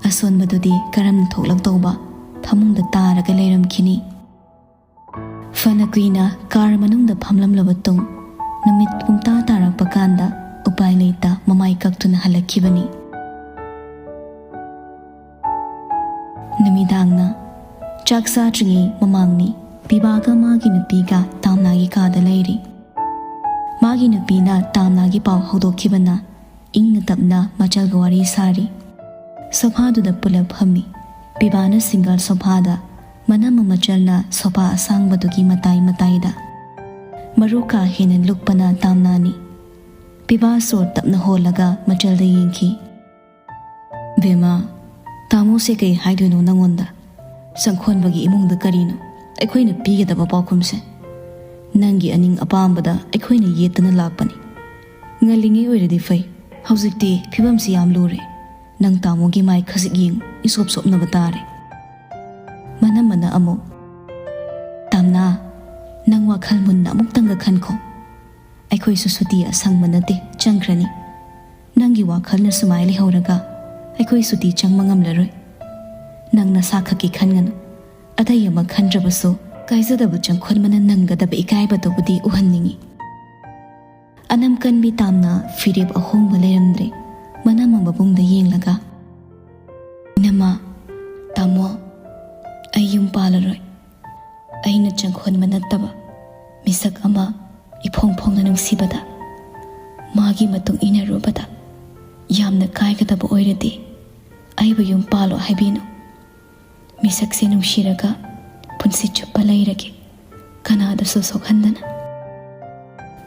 ꯑꯁꯣꯟꯕꯗꯨꯗꯤ ꯀꯔꯝꯅ ꯊꯣꯛꯂꯛꯇꯧꯕ? ꯐꯃꯨꯡꯗ ꯇꯥꯔꯒ ꯂꯩꯔꯝꯈꯤꯅꯤ꯫ ꯐꯅ ꯀꯨꯏꯅ ꯀꯥꯔ ꯃꯅꯨꯡꯗ ꯐꯝꯂꯝꯂꯕ ꯇꯨꯡ, ꯅꯨꯃꯤꯠ ꯄꯨꯡꯇꯥ ꯇꯥꯔꯛꯄ ꯀꯥꯟꯗ ꯎꯄꯥꯏ ꯂꯩꯇ ꯃꯃꯥꯏ ꯀꯛꯇꯨꯅ ꯍꯜꯂꯛꯈꯤꯕꯅꯤ꯫ ꯅꯨꯃꯤꯗꯥꯡꯅ ꯆꯥꯛ ꯆꯥꯗ꯭ꯔꯤꯉꯩ ꯃꯃꯥꯡꯅꯤ꯫ ꯄꯤꯕꯥꯒ ꯃꯥꯒꯤ ꯅꯨꯄꯤꯒ ꯇꯥꯝꯅꯥꯒꯤ ꯀꯥꯗ ꯂꯩꯔꯤ꯫ ꯃꯥꯒꯤ ꯅꯨꯄꯤꯅ ꯇꯥꯝꯅꯥꯒꯤ ꯄꯥꯎ ꯍꯧꯗꯣꯛꯈꯤꯕꯅ ꯏꯪꯅ ꯇꯞꯅ ꯃꯆꯜꯒ ꯋꯥꯔꯤ ꯁꯥꯔꯤ꯫ ꯁꯣꯐꯥꯗꯨꯗ ꯄꯨꯂꯞ ꯐꯝꯃꯤ꯫ ꯄꯤꯕꯥꯅ ꯁꯤꯡꯒꯜ ꯁꯣꯐꯥꯗ, ꯃꯅꯝꯃ ꯃꯆꯜꯅ ꯁꯣꯐꯥ ꯑꯁꯥꯡꯕꯗꯨꯒꯤ ꯃꯇꯥꯏ ꯃꯇꯥꯏꯗ꯫ ꯃꯔꯨ ꯀꯥ ꯍꯦꯟꯅ ꯂꯨꯞꯄꯅ ꯇꯥꯝꯅꯥꯅꯤ꯫ ꯄꯤꯕꯥ ꯁꯣꯔ ꯇꯞꯅ ꯍꯣꯜꯂꯒ ꯃꯆꯜꯗ ꯌꯦꯡꯈꯤ꯫ "ꯕꯦꯝꯃ, ꯇꯥꯃꯣꯁꯦ ꯀꯩ ꯍꯥꯏꯗꯣꯏꯅꯣ ꯅꯪꯉꯣꯟꯗ? ꯁꯪꯈꯣꯟꯕꯒꯤ ꯏꯃꯨꯡꯗ ꯀꯔꯤꯅꯣ ꯑꯩꯈꯣꯏꯅ ꯄꯤꯒꯗꯕ ꯄꯥꯎꯈꯨꯝꯁꯦ? ꯅꯪꯒꯤ ꯑꯅꯤꯡ ꯑꯄꯥꯝꯕꯗ ꯑꯩꯈꯣꯏꯅ ꯌꯦꯠꯇꯅ ꯂꯥꯛꯄꯅꯤ꯫ ꯉꯜꯂꯤꯉꯩ ꯑꯣꯏꯔꯗꯤ ꯐꯩ, ꯍꯧꯖꯤꯛꯇꯤ ꯐꯤꯕꯝꯁꯤ ꯌꯥꯝ ꯂꯨꯔꯦ꯫ ꯅꯪ ꯇꯥꯃꯣꯒꯤ ꯃꯥꯏ ꯈꯖꯤꯛ ꯌꯦꯡꯉꯨ, ꯏꯁꯣꯞ ꯁꯣꯞꯅꯕ ꯇꯥꯔꯦ꯫" ꯃꯅꯝꯃꯅ ꯑꯃꯨꯛ, "ꯇꯥꯝꯅꯥ, ꯅꯪ ꯋꯥꯈꯜ ꯃꯨꯟꯅ ꯑꯃꯨꯛꯇꯪꯒ ꯈꯟꯈꯣ꯫ ꯑꯩꯈꯣꯏꯁꯨ ꯁꯨꯇꯤ ꯑꯁꯪꯕ ꯅꯠꯇꯦ, ꯆꯪꯈ꯭ꯔꯅꯤ꯫ ꯅꯪꯒꯤ ꯋꯥꯈꯜꯅ ꯁꯨꯃꯥꯏ ꯂꯩꯍꯧꯔꯒ ꯑꯩꯈꯣꯏ ꯁꯨꯇꯤ ꯆꯪꯕ ꯉꯝꯂꯔꯣꯏ꯫ ꯅꯪ ꯅꯁꯥ ꯈꯛꯀꯤ ꯈꯟꯒꯅꯨ꯫ ꯑꯇꯩ ꯑꯃ ꯈꯟꯗ꯭ꯔꯕꯁꯨ ꯀꯥꯏꯖꯗꯕ ꯆꯪꯈꯣꯟꯕꯅ ꯅꯪꯒꯗꯕ ꯏꯀꯥꯏꯕꯗꯨꯕꯨꯗꯤ ꯎꯍꯟꯅꯤꯡꯏ꯫ ꯑꯅꯝ ꯀꯟꯕꯤ ꯇꯥꯝꯅ ꯐꯤꯔꯦꯞ ꯑꯍꯣꯡꯕ ꯂꯩꯔꯝꯗ꯭ꯔꯦ꯫ ꯃꯅꯝꯃ ꯃꯕꯨꯡꯗ ꯌꯦꯡꯂꯒ, "ꯏꯅꯝꯃ, ꯇꯥꯃꯣ, ꯑꯩ ꯌꯨꯝ ꯄꯥꯜꯂꯔꯣꯏ꯫ ꯑꯩꯅ ꯆꯪꯈꯣꯟꯕ ꯅꯠꯇꯕ ꯃꯤꯁꯛ ꯑꯃ ꯏꯐꯣꯡ ꯐꯣꯡꯅ ꯅꯨꯡꯁꯤꯕꯗ, ꯃꯥꯒꯤ ꯃꯇꯨꯡ ꯏꯟꯅꯔꯨꯕꯗ ꯌꯥꯝꯅ ꯀꯥꯏꯒꯗꯕ ꯑꯣꯏꯔꯗꯤ ꯑꯩꯕꯨ ꯌꯨꯝ ꯄꯥꯜꯂꯣ ꯍꯥꯏꯕꯤꯅꯨ꯫ ꯃꯤꯁꯛꯁꯦ ꯅꯨꯡꯁꯤꯔꯒ ꯄꯨꯟꯁꯤ ꯆꯨꯞꯄ ꯂꯩꯔꯒꯦ, ꯀꯅꯥꯗꯁꯨ ꯁꯣꯛꯍꯟꯗꯅ꯫"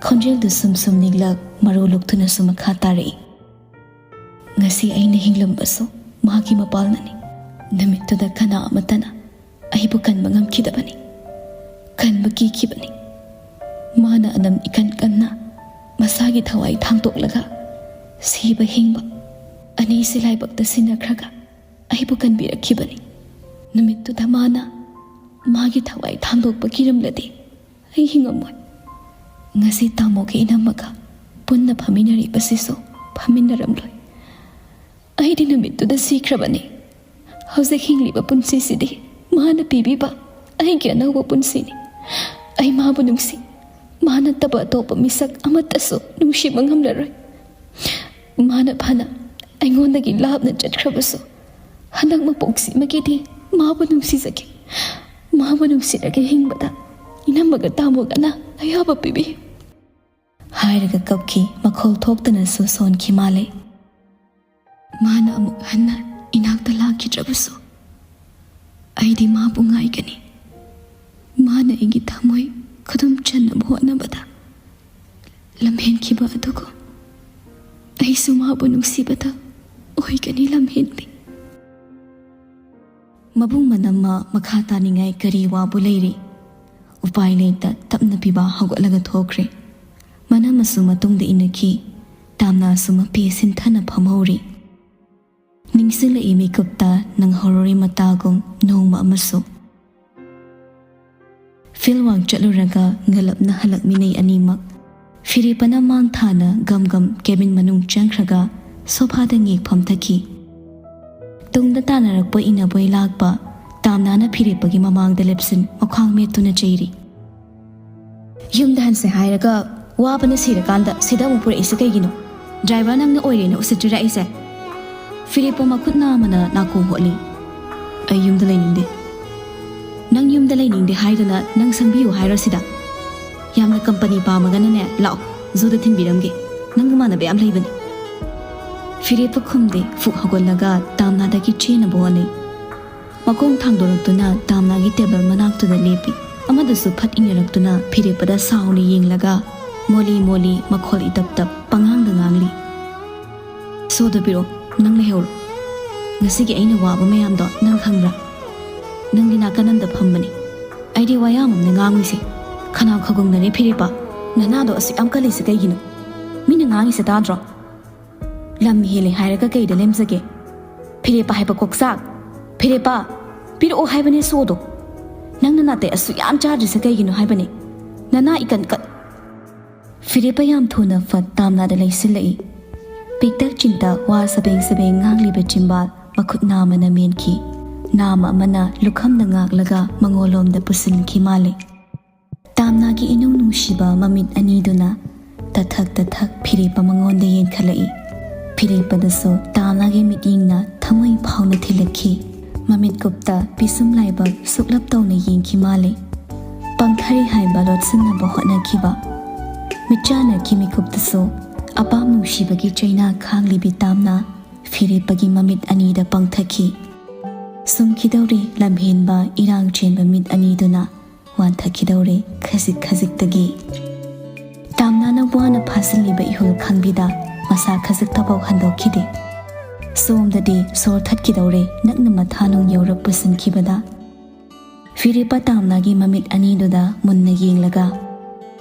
ꯈꯣꯟꯖꯦꯜꯗꯨ ꯁꯨꯝ ꯁꯨꯝ ꯅꯤꯛꯂꯛ, ꯃꯔꯨ ꯂꯨꯛꯇꯨꯅꯁꯨ ꯃꯈꯥ ꯇꯥꯔꯛꯏ꯫ "ꯉꯁꯤ ꯑꯩꯅ ꯍꯤꯡꯂꯝꯕꯁꯨ ꯃꯥꯒꯤ ꯃꯄꯥꯜꯅꯅꯤ꯫ ꯅꯨꯃꯤꯠꯇꯨꯗ ꯀꯅꯥ ꯑꯃꯠꯇꯅ ꯑꯩꯕꯨ ꯀꯟꯕ ꯉꯝꯈꯤꯗꯕꯅꯤ꯫ ꯀꯟꯕ ꯀꯤꯈꯤꯕꯅꯤ꯫ ꯃꯥꯅ ꯑꯅꯝ ꯏꯀꯟ ꯀꯟꯅ ꯃꯁꯥꯒꯤ ꯊꯋꯥꯏ ꯊꯥꯡꯗꯣꯛꯂꯒ ꯁꯤꯕ ꯍꯤꯡꯕ ꯑꯅꯤꯁꯤ ꯂꯥꯏꯕꯛꯇ ꯁꯤꯟꯅꯈ꯭ꯔꯒ ꯑꯩꯕꯨ ꯀꯟꯕꯤꯔꯛꯈꯤꯕꯅꯤ꯫ ꯅꯨꯃꯤꯠꯇꯨꯗ ꯃꯥꯅ ꯃꯥꯒꯤ ꯊꯋꯥꯏ ꯊꯥꯡꯗꯣꯛꯄ ꯀꯤꯔꯝꯂꯗꯤ ꯑꯩ ꯍꯤꯡꯉꯝꯃꯣꯏ꯫ ꯉꯁꯤ ꯇꯥꯃꯣꯒ ꯏꯅꯝꯃꯒ ꯄꯨꯟꯅ ꯐꯝꯃꯤꯟꯅꯔꯤꯕꯁꯤꯁꯨ ꯐꯝꯃꯤꯟꯅꯔꯝꯂꯣꯏ꯫ ꯑꯩꯗꯤ ꯅꯨꯃꯤꯠꯇꯨꯗ ꯁꯤꯈ꯭ꯔꯕꯅꯤ꯫ ꯍꯧꯖꯤꯛ ꯍꯤꯡꯂꯤꯕ ꯄꯨꯟꯁꯤꯁꯤꯗꯤ ꯃꯥꯅ ꯄꯤꯕꯤꯕ ꯑꯩꯒꯤ ꯑꯅꯧꯕ ꯄꯨꯟꯁꯤꯅꯤ꯫ ꯑꯩ ꯃꯥꯕꯨ ꯅꯨꯡꯁꯤ꯫ ꯃꯥ ꯅꯠꯇꯕ ꯑꯇꯣꯞꯄ ꯃꯤꯁꯛ ꯑꯃꯠꯇꯁꯨ ꯅꯨꯡꯁꯤꯕ ꯉꯝꯂꯔꯣꯏ꯫ ꯃꯥꯅ ꯐꯅ ꯑꯩꯉꯣꯟꯗꯒꯤ ꯂꯥꯞꯅ ꯆꯠꯈ꯭ꯔꯕꯁꯨ, ꯍꯟꯗꯛ ꯃꯄꯣꯛꯁꯤꯃꯒꯤꯗꯤ ꯃꯥꯕꯨ ꯅꯨꯡꯁꯤꯖꯒꯦ꯫ ꯃꯥꯕꯨ ꯅꯨꯡꯁꯤꯔꯒ ꯍꯤꯡꯕꯗ ꯏꯅꯝꯃꯒ ꯇꯥꯃꯣꯒꯅ ꯑꯌꯥꯕ ꯄꯤꯕꯤꯌꯨ꯫" ꯍꯥꯏꯔꯒ ꯀꯞꯈꯤ꯫ ꯃꯈꯣꯜ ꯊꯣꯛꯇꯅꯁꯨ ꯁꯣꯟꯈꯤ ꯃꯥꯜꯂꯦ꯫ "ꯃꯥꯅ ꯑꯃꯨꯛ ꯍꯟꯅ ꯏꯅꯥꯛꯇ ꯂꯥꯛꯈꯤꯗ꯭ꯔꯕꯁꯨ, ꯑꯩꯗꯤ ꯃꯥꯕꯨ ꯉꯥꯏꯒꯅꯤ꯫ ꯃꯥꯅ ꯑꯩꯒꯤ ꯊꯃꯣꯏ ꯈꯨꯗꯨꯝ ꯆꯟꯅꯕ ꯍꯣꯠꯅꯕꯗ ꯂꯝꯍꯦꯟꯈꯤꯕ ꯑꯗꯨꯒꯨꯝ ꯑꯩꯁꯨ ꯃꯥꯕꯨ ꯅꯨꯡꯁꯤꯕꯗ ꯑꯣꯏꯒꯅꯤ ꯂꯝꯍꯦꯟꯕꯤ꯫" ꯃꯕꯨꯡ ꯃꯅꯝꯃ ꯃꯈꯥ ꯇꯥꯅꯤꯡꯉꯥꯏ ꯀꯔꯤ ꯋꯥꯕꯨ ꯂꯩꯔꯤ? ꯎꯄꯥꯏ ꯂꯩꯇ ꯇꯞꯅ ꯄꯤꯕꯥ ꯍꯧꯒꯠꯂꯒ ꯊꯣꯛꯈ꯭ꯔꯦ꯫ ꯃꯅꯝꯃꯁꯨ ꯃꯇꯨꯡꯗ ꯏꯟꯅꯈꯤ꯫ ꯇꯥꯝꯅꯥꯁꯨ ꯃꯄꯤ ꯁꯤꯟꯊꯅ ꯐꯝꯍꯧꯔꯤ꯫ ꯅꯤꯡꯁꯤꯡꯂꯛꯏ ꯃꯤꯀꯨꯞꯇ ꯅꯪꯍꯧꯔꯣꯔꯤ ꯃꯇꯥꯒꯨꯝ ꯅꯣꯡꯃ ꯑꯃꯁꯨ꯫ ꯐꯤꯜ ꯋꯥꯡ ꯆꯠꯂꯨꯔꯒ ꯉꯜꯂꯞꯅ ꯍꯜꯂꯛꯃꯤꯟꯅꯩ ꯑꯅꯤꯃꯛ꯫ ꯐꯤꯔꯦꯞꯄꯅ ꯃꯥꯡ ꯊꯥꯅ ꯒꯝ ꯒꯝ ꯀꯦꯕꯤꯟ ꯃꯅꯨꯡ ꯆꯪꯈ꯭ꯔꯒ ꯁꯣꯐꯥꯗ ꯉꯦꯛ ꯐꯝꯊꯈꯤ꯫ ꯇꯨꯡꯗ ꯇꯥꯟꯅꯔꯛꯄ ꯏꯟꯅꯕꯣꯏ ꯂꯥꯛꯄ ꯇꯥꯝꯅꯥꯅ ꯐꯤꯔꯦꯞꯄꯒꯤ ꯃꯃꯥꯡꯗ ꯂꯦꯞꯁꯤꯟ ꯃꯈ꯭ꯋꯥꯡ ꯃꯦꯠꯇꯨꯅ ꯆꯩꯔꯤ꯫ "ꯌꯨꯝꯗ ꯍꯟꯁꯦ ꯍꯥꯏꯔꯒ ꯋꯥꯕꯅ ꯁꯤꯔꯀꯥꯟꯗ ꯁꯤꯗ ꯑꯃꯨꯛ ꯄꯨꯔꯛꯏꯁꯦ ꯀꯩꯒꯤꯅꯣ? ꯗ꯭ꯔꯥꯏꯚꯔ ꯅꯪꯅ ꯑꯣꯏꯔꯦꯅ ꯎꯁꯤꯠꯇ꯭ꯔꯤꯔꯥ ꯑꯩꯁꯦ?" ꯐꯤꯔꯦꯞꯄ ꯃꯈꯨꯠ ꯅꯥꯝꯃꯅ ꯅꯥꯀꯣꯡ ꯍꯣꯠꯂꯤ꯫ "ꯑꯩ ꯌꯨꯝꯗ ꯂꯩꯅꯤꯡꯗꯦ꯫ ꯅꯪ ꯌꯨꯝꯗ ꯂꯩꯅꯤꯡꯗꯦ ꯍꯥꯏꯗꯅ ꯅꯪ ꯁꯪꯕꯤꯌꯨ ꯍꯥꯏꯔꯣ ꯁꯤꯗ? ꯌꯥꯝꯅ ꯀꯝꯄꯅꯤ ꯄꯥꯝꯃꯒꯅꯅꯦ, ꯂꯥꯛꯑꯣ, ꯖꯨꯗ ꯊꯤꯟꯕꯤꯔꯝꯒꯦ꯫ ꯅꯪ ꯅꯃꯥꯟꯅꯕ ꯌꯥꯝ ꯂꯩꯕꯅꯤ꯫" ꯐꯤꯔꯦꯞꯄ ꯈꯨꯝꯗꯦ꯫ ꯐꯨꯛ ꯍꯧꯒꯠꯂꯒ ꯇꯥꯝꯅꯥꯗꯒꯤ ꯆꯦꯟꯅꯕ ꯍꯣꯠꯅꯩ꯫ ꯃꯈꯣꯡ ꯊꯥꯡꯗꯣꯔꯛꯇꯨꯅ ꯇꯥꯝꯅꯥꯒꯤ ꯇꯦꯕꯜ ꯃꯅꯥꯛꯇꯨꯗ ꯂꯦꯞꯄꯤ꯫ ꯑꯃꯗꯨꯁꯨ ꯐꯠ ꯏꯟꯅꯔꯛꯇꯨꯅ ꯐꯤꯔꯦꯞꯄꯗ ꯁꯥꯎꯅ ꯌꯦꯡꯂꯒ ꯃꯣꯂꯤ ꯃꯣꯂꯤ ꯃꯈꯣꯜ ꯏꯇꯞ ꯇꯞ ꯄꯉꯥꯡꯗ ꯉꯥꯡꯂꯤ꯫ "ꯁꯣꯗꯣ ꯄꯤꯔꯛꯑꯣ, ꯅꯪ ꯂꯩꯍꯧꯔꯣ꯫ ꯉꯁꯤꯒꯤ ꯑꯩꯅ ꯋꯥꯕ ꯃꯌꯥꯝꯗꯣ ꯅꯪ ꯈꯪꯕ꯭ꯔꯥ? ꯅꯪꯗꯤ ꯅꯥꯀꯟ ꯑꯝꯗ ꯐꯝꯕꯅꯤ꯫ ꯑꯩꯗꯤ ꯋꯥ ꯌꯥꯝ ꯑꯃꯅ ꯉꯥꯡꯉꯤꯁꯦ꯫ ꯈꯅꯥꯎ ꯈꯒꯣꯡꯅꯔꯦ ꯐꯤꯔꯦꯞꯄ꯫ ꯅꯅꯥꯗꯣ ꯑꯁꯨꯛ ꯌꯥꯝ ꯀꯜꯂꯤꯁꯦ ꯀꯩꯒꯤꯅꯣ? ꯃꯤꯅ ꯉꯥꯡꯉꯤꯁꯦ ꯇꯥꯗ꯭ꯔꯣ? ꯂꯝ ꯍꯦꯜꯂꯦ ꯍꯥꯏꯔꯒ ꯀꯩꯗ ꯂꯦꯝꯖꯒꯦ? ꯐꯤꯔꯦꯞꯄ ꯍꯥꯏꯕ ꯀꯣꯛꯆꯥꯛ꯫ ꯐꯤꯔꯦꯞꯄ, ꯄꯤꯔꯛꯑꯣ ꯍꯥꯏꯕꯅꯦ ꯁꯣꯗꯣ꯫ ꯅꯪꯅ ꯅꯥꯇꯩ ꯑꯁꯨꯛ ꯌꯥꯝ ꯆꯥꯗ꯭ꯔꯤꯁꯦ ꯀꯩꯒꯤꯅꯣ ꯍꯥꯏꯕꯅꯦ? ꯅꯅꯥ ꯏꯀꯟ ꯀꯠ-" ꯐꯤꯔꯦꯞꯄ ꯌꯥꯝ ꯊꯨꯅ ꯐꯠ ꯇꯥꯝꯅꯥꯗ ꯂꯩꯁꯤꯜꯂꯛꯏ꯫ ꯄꯤꯛꯇꯛ ꯆꯤꯟꯇꯛ ꯋꯥ ꯁꯕꯦꯡ ꯁꯕꯦꯡ ꯉꯥꯡꯂꯤꯕ ꯆꯤꯝꯕꯥꯜ ꯃꯈꯨꯠ ꯅꯥꯝꯃꯅ ꯃꯦꯟꯈꯤ꯫ ꯅꯥꯝꯃ ꯑꯃꯅ ꯂꯨꯈꯝꯅ ꯉꯥꯛꯂꯒ ꯃꯉꯣꯟꯂꯣꯝꯗ ꯄꯨꯁꯤꯟꯈꯤ ꯃꯥꯜꯂꯦ꯫ ꯇꯥꯝꯅꯥꯒꯤ ꯏꯅꯨꯡ ꯅꯨꯡꯁꯤꯕ ꯃꯃꯤꯠ ꯑꯅꯤꯗꯨꯅ ꯇꯊꯛ ꯇꯊꯛ ꯐꯤꯔꯦꯞꯄ ꯃꯉꯣꯟꯗ ꯌꯦꯡꯈꯠꯂꯛꯏ꯫ ꯐꯤꯔꯦꯞꯄꯗꯁꯨ ꯇꯥꯝꯅꯥꯒꯤ ꯃꯤꯠꯌꯦꯡꯅ ꯊꯃꯣꯏ ꯐꯥꯎꯅ ꯊꯤꯜꯂꯛꯈꯤ꯫ ꯃꯃꯤꯠꯀꯨꯞꯇ ꯄꯤꯁꯨꯝ ꯂꯥꯏꯕꯛ ꯁꯨꯛꯂꯞ ꯇꯧꯅ ꯌꯦꯡꯈꯤ ꯃꯥꯜꯂꯦ꯫ ꯄꯪꯊꯔꯤ ꯍꯥꯏꯕ ꯂꯣꯠꯁꯤꯟꯅꯕ ꯍꯣꯠꯅꯈꯤꯕ꯫ ꯃꯤꯠꯆꯥꯟꯅꯈꯤ ꯃꯤꯀꯨꯞꯇꯁꯨ ꯑꯄꯥꯝ ꯅꯨꯡꯁꯤꯕꯒꯤ ꯆꯩꯅꯥ ꯈꯥꯡꯂꯤꯕꯤ ꯇꯥꯝꯅꯥ ꯐꯤꯔꯦꯞꯄꯒꯤ ꯃꯃꯤꯠ ꯑꯅꯤꯗ ꯄꯪꯊꯈꯤ꯫ ꯁꯨꯝꯈꯤꯗꯧꯔꯦ ꯂꯝꯍꯦꯟꯕ ꯏꯔꯥꯡ ꯆꯦꯟꯕ ꯃꯤꯠ ꯑꯅꯤꯗꯨꯅ ꯋꯥꯟꯊꯈꯤꯗꯧꯔꯦ ꯈꯖꯤꯛ ꯈꯖꯤꯛꯇꯒꯤ꯫ ꯇꯥꯝꯅꯥꯅ ꯋꯥꯅ ꯐꯥꯖꯤꯜꯂꯤꯕ ꯏꯍꯨꯜ ꯈꯪꯕꯤꯗ ꯃꯁꯥ ꯈꯖꯤꯛꯇꯐꯥꯎ ꯍꯟꯗꯣꯛꯈꯤꯗꯦ꯫ ꯁꯣꯝꯗꯗꯤ ꯁꯣꯔ ꯊꯠꯈꯤꯗꯧꯔꯦ ꯅꯛꯅ ꯃꯊꯥꯅꯨꯡ ꯌꯧꯔꯛ ꯄꯨꯁꯤꯟꯈꯤꯕꯗ꯫ ꯐꯤꯔꯦꯞꯄ ꯇꯥꯝꯅꯥꯒꯤ ꯃꯃꯤꯠ ꯑꯅꯤꯗꯨꯗ ꯃꯨꯟꯅ ꯌꯦꯡꯂꯒ,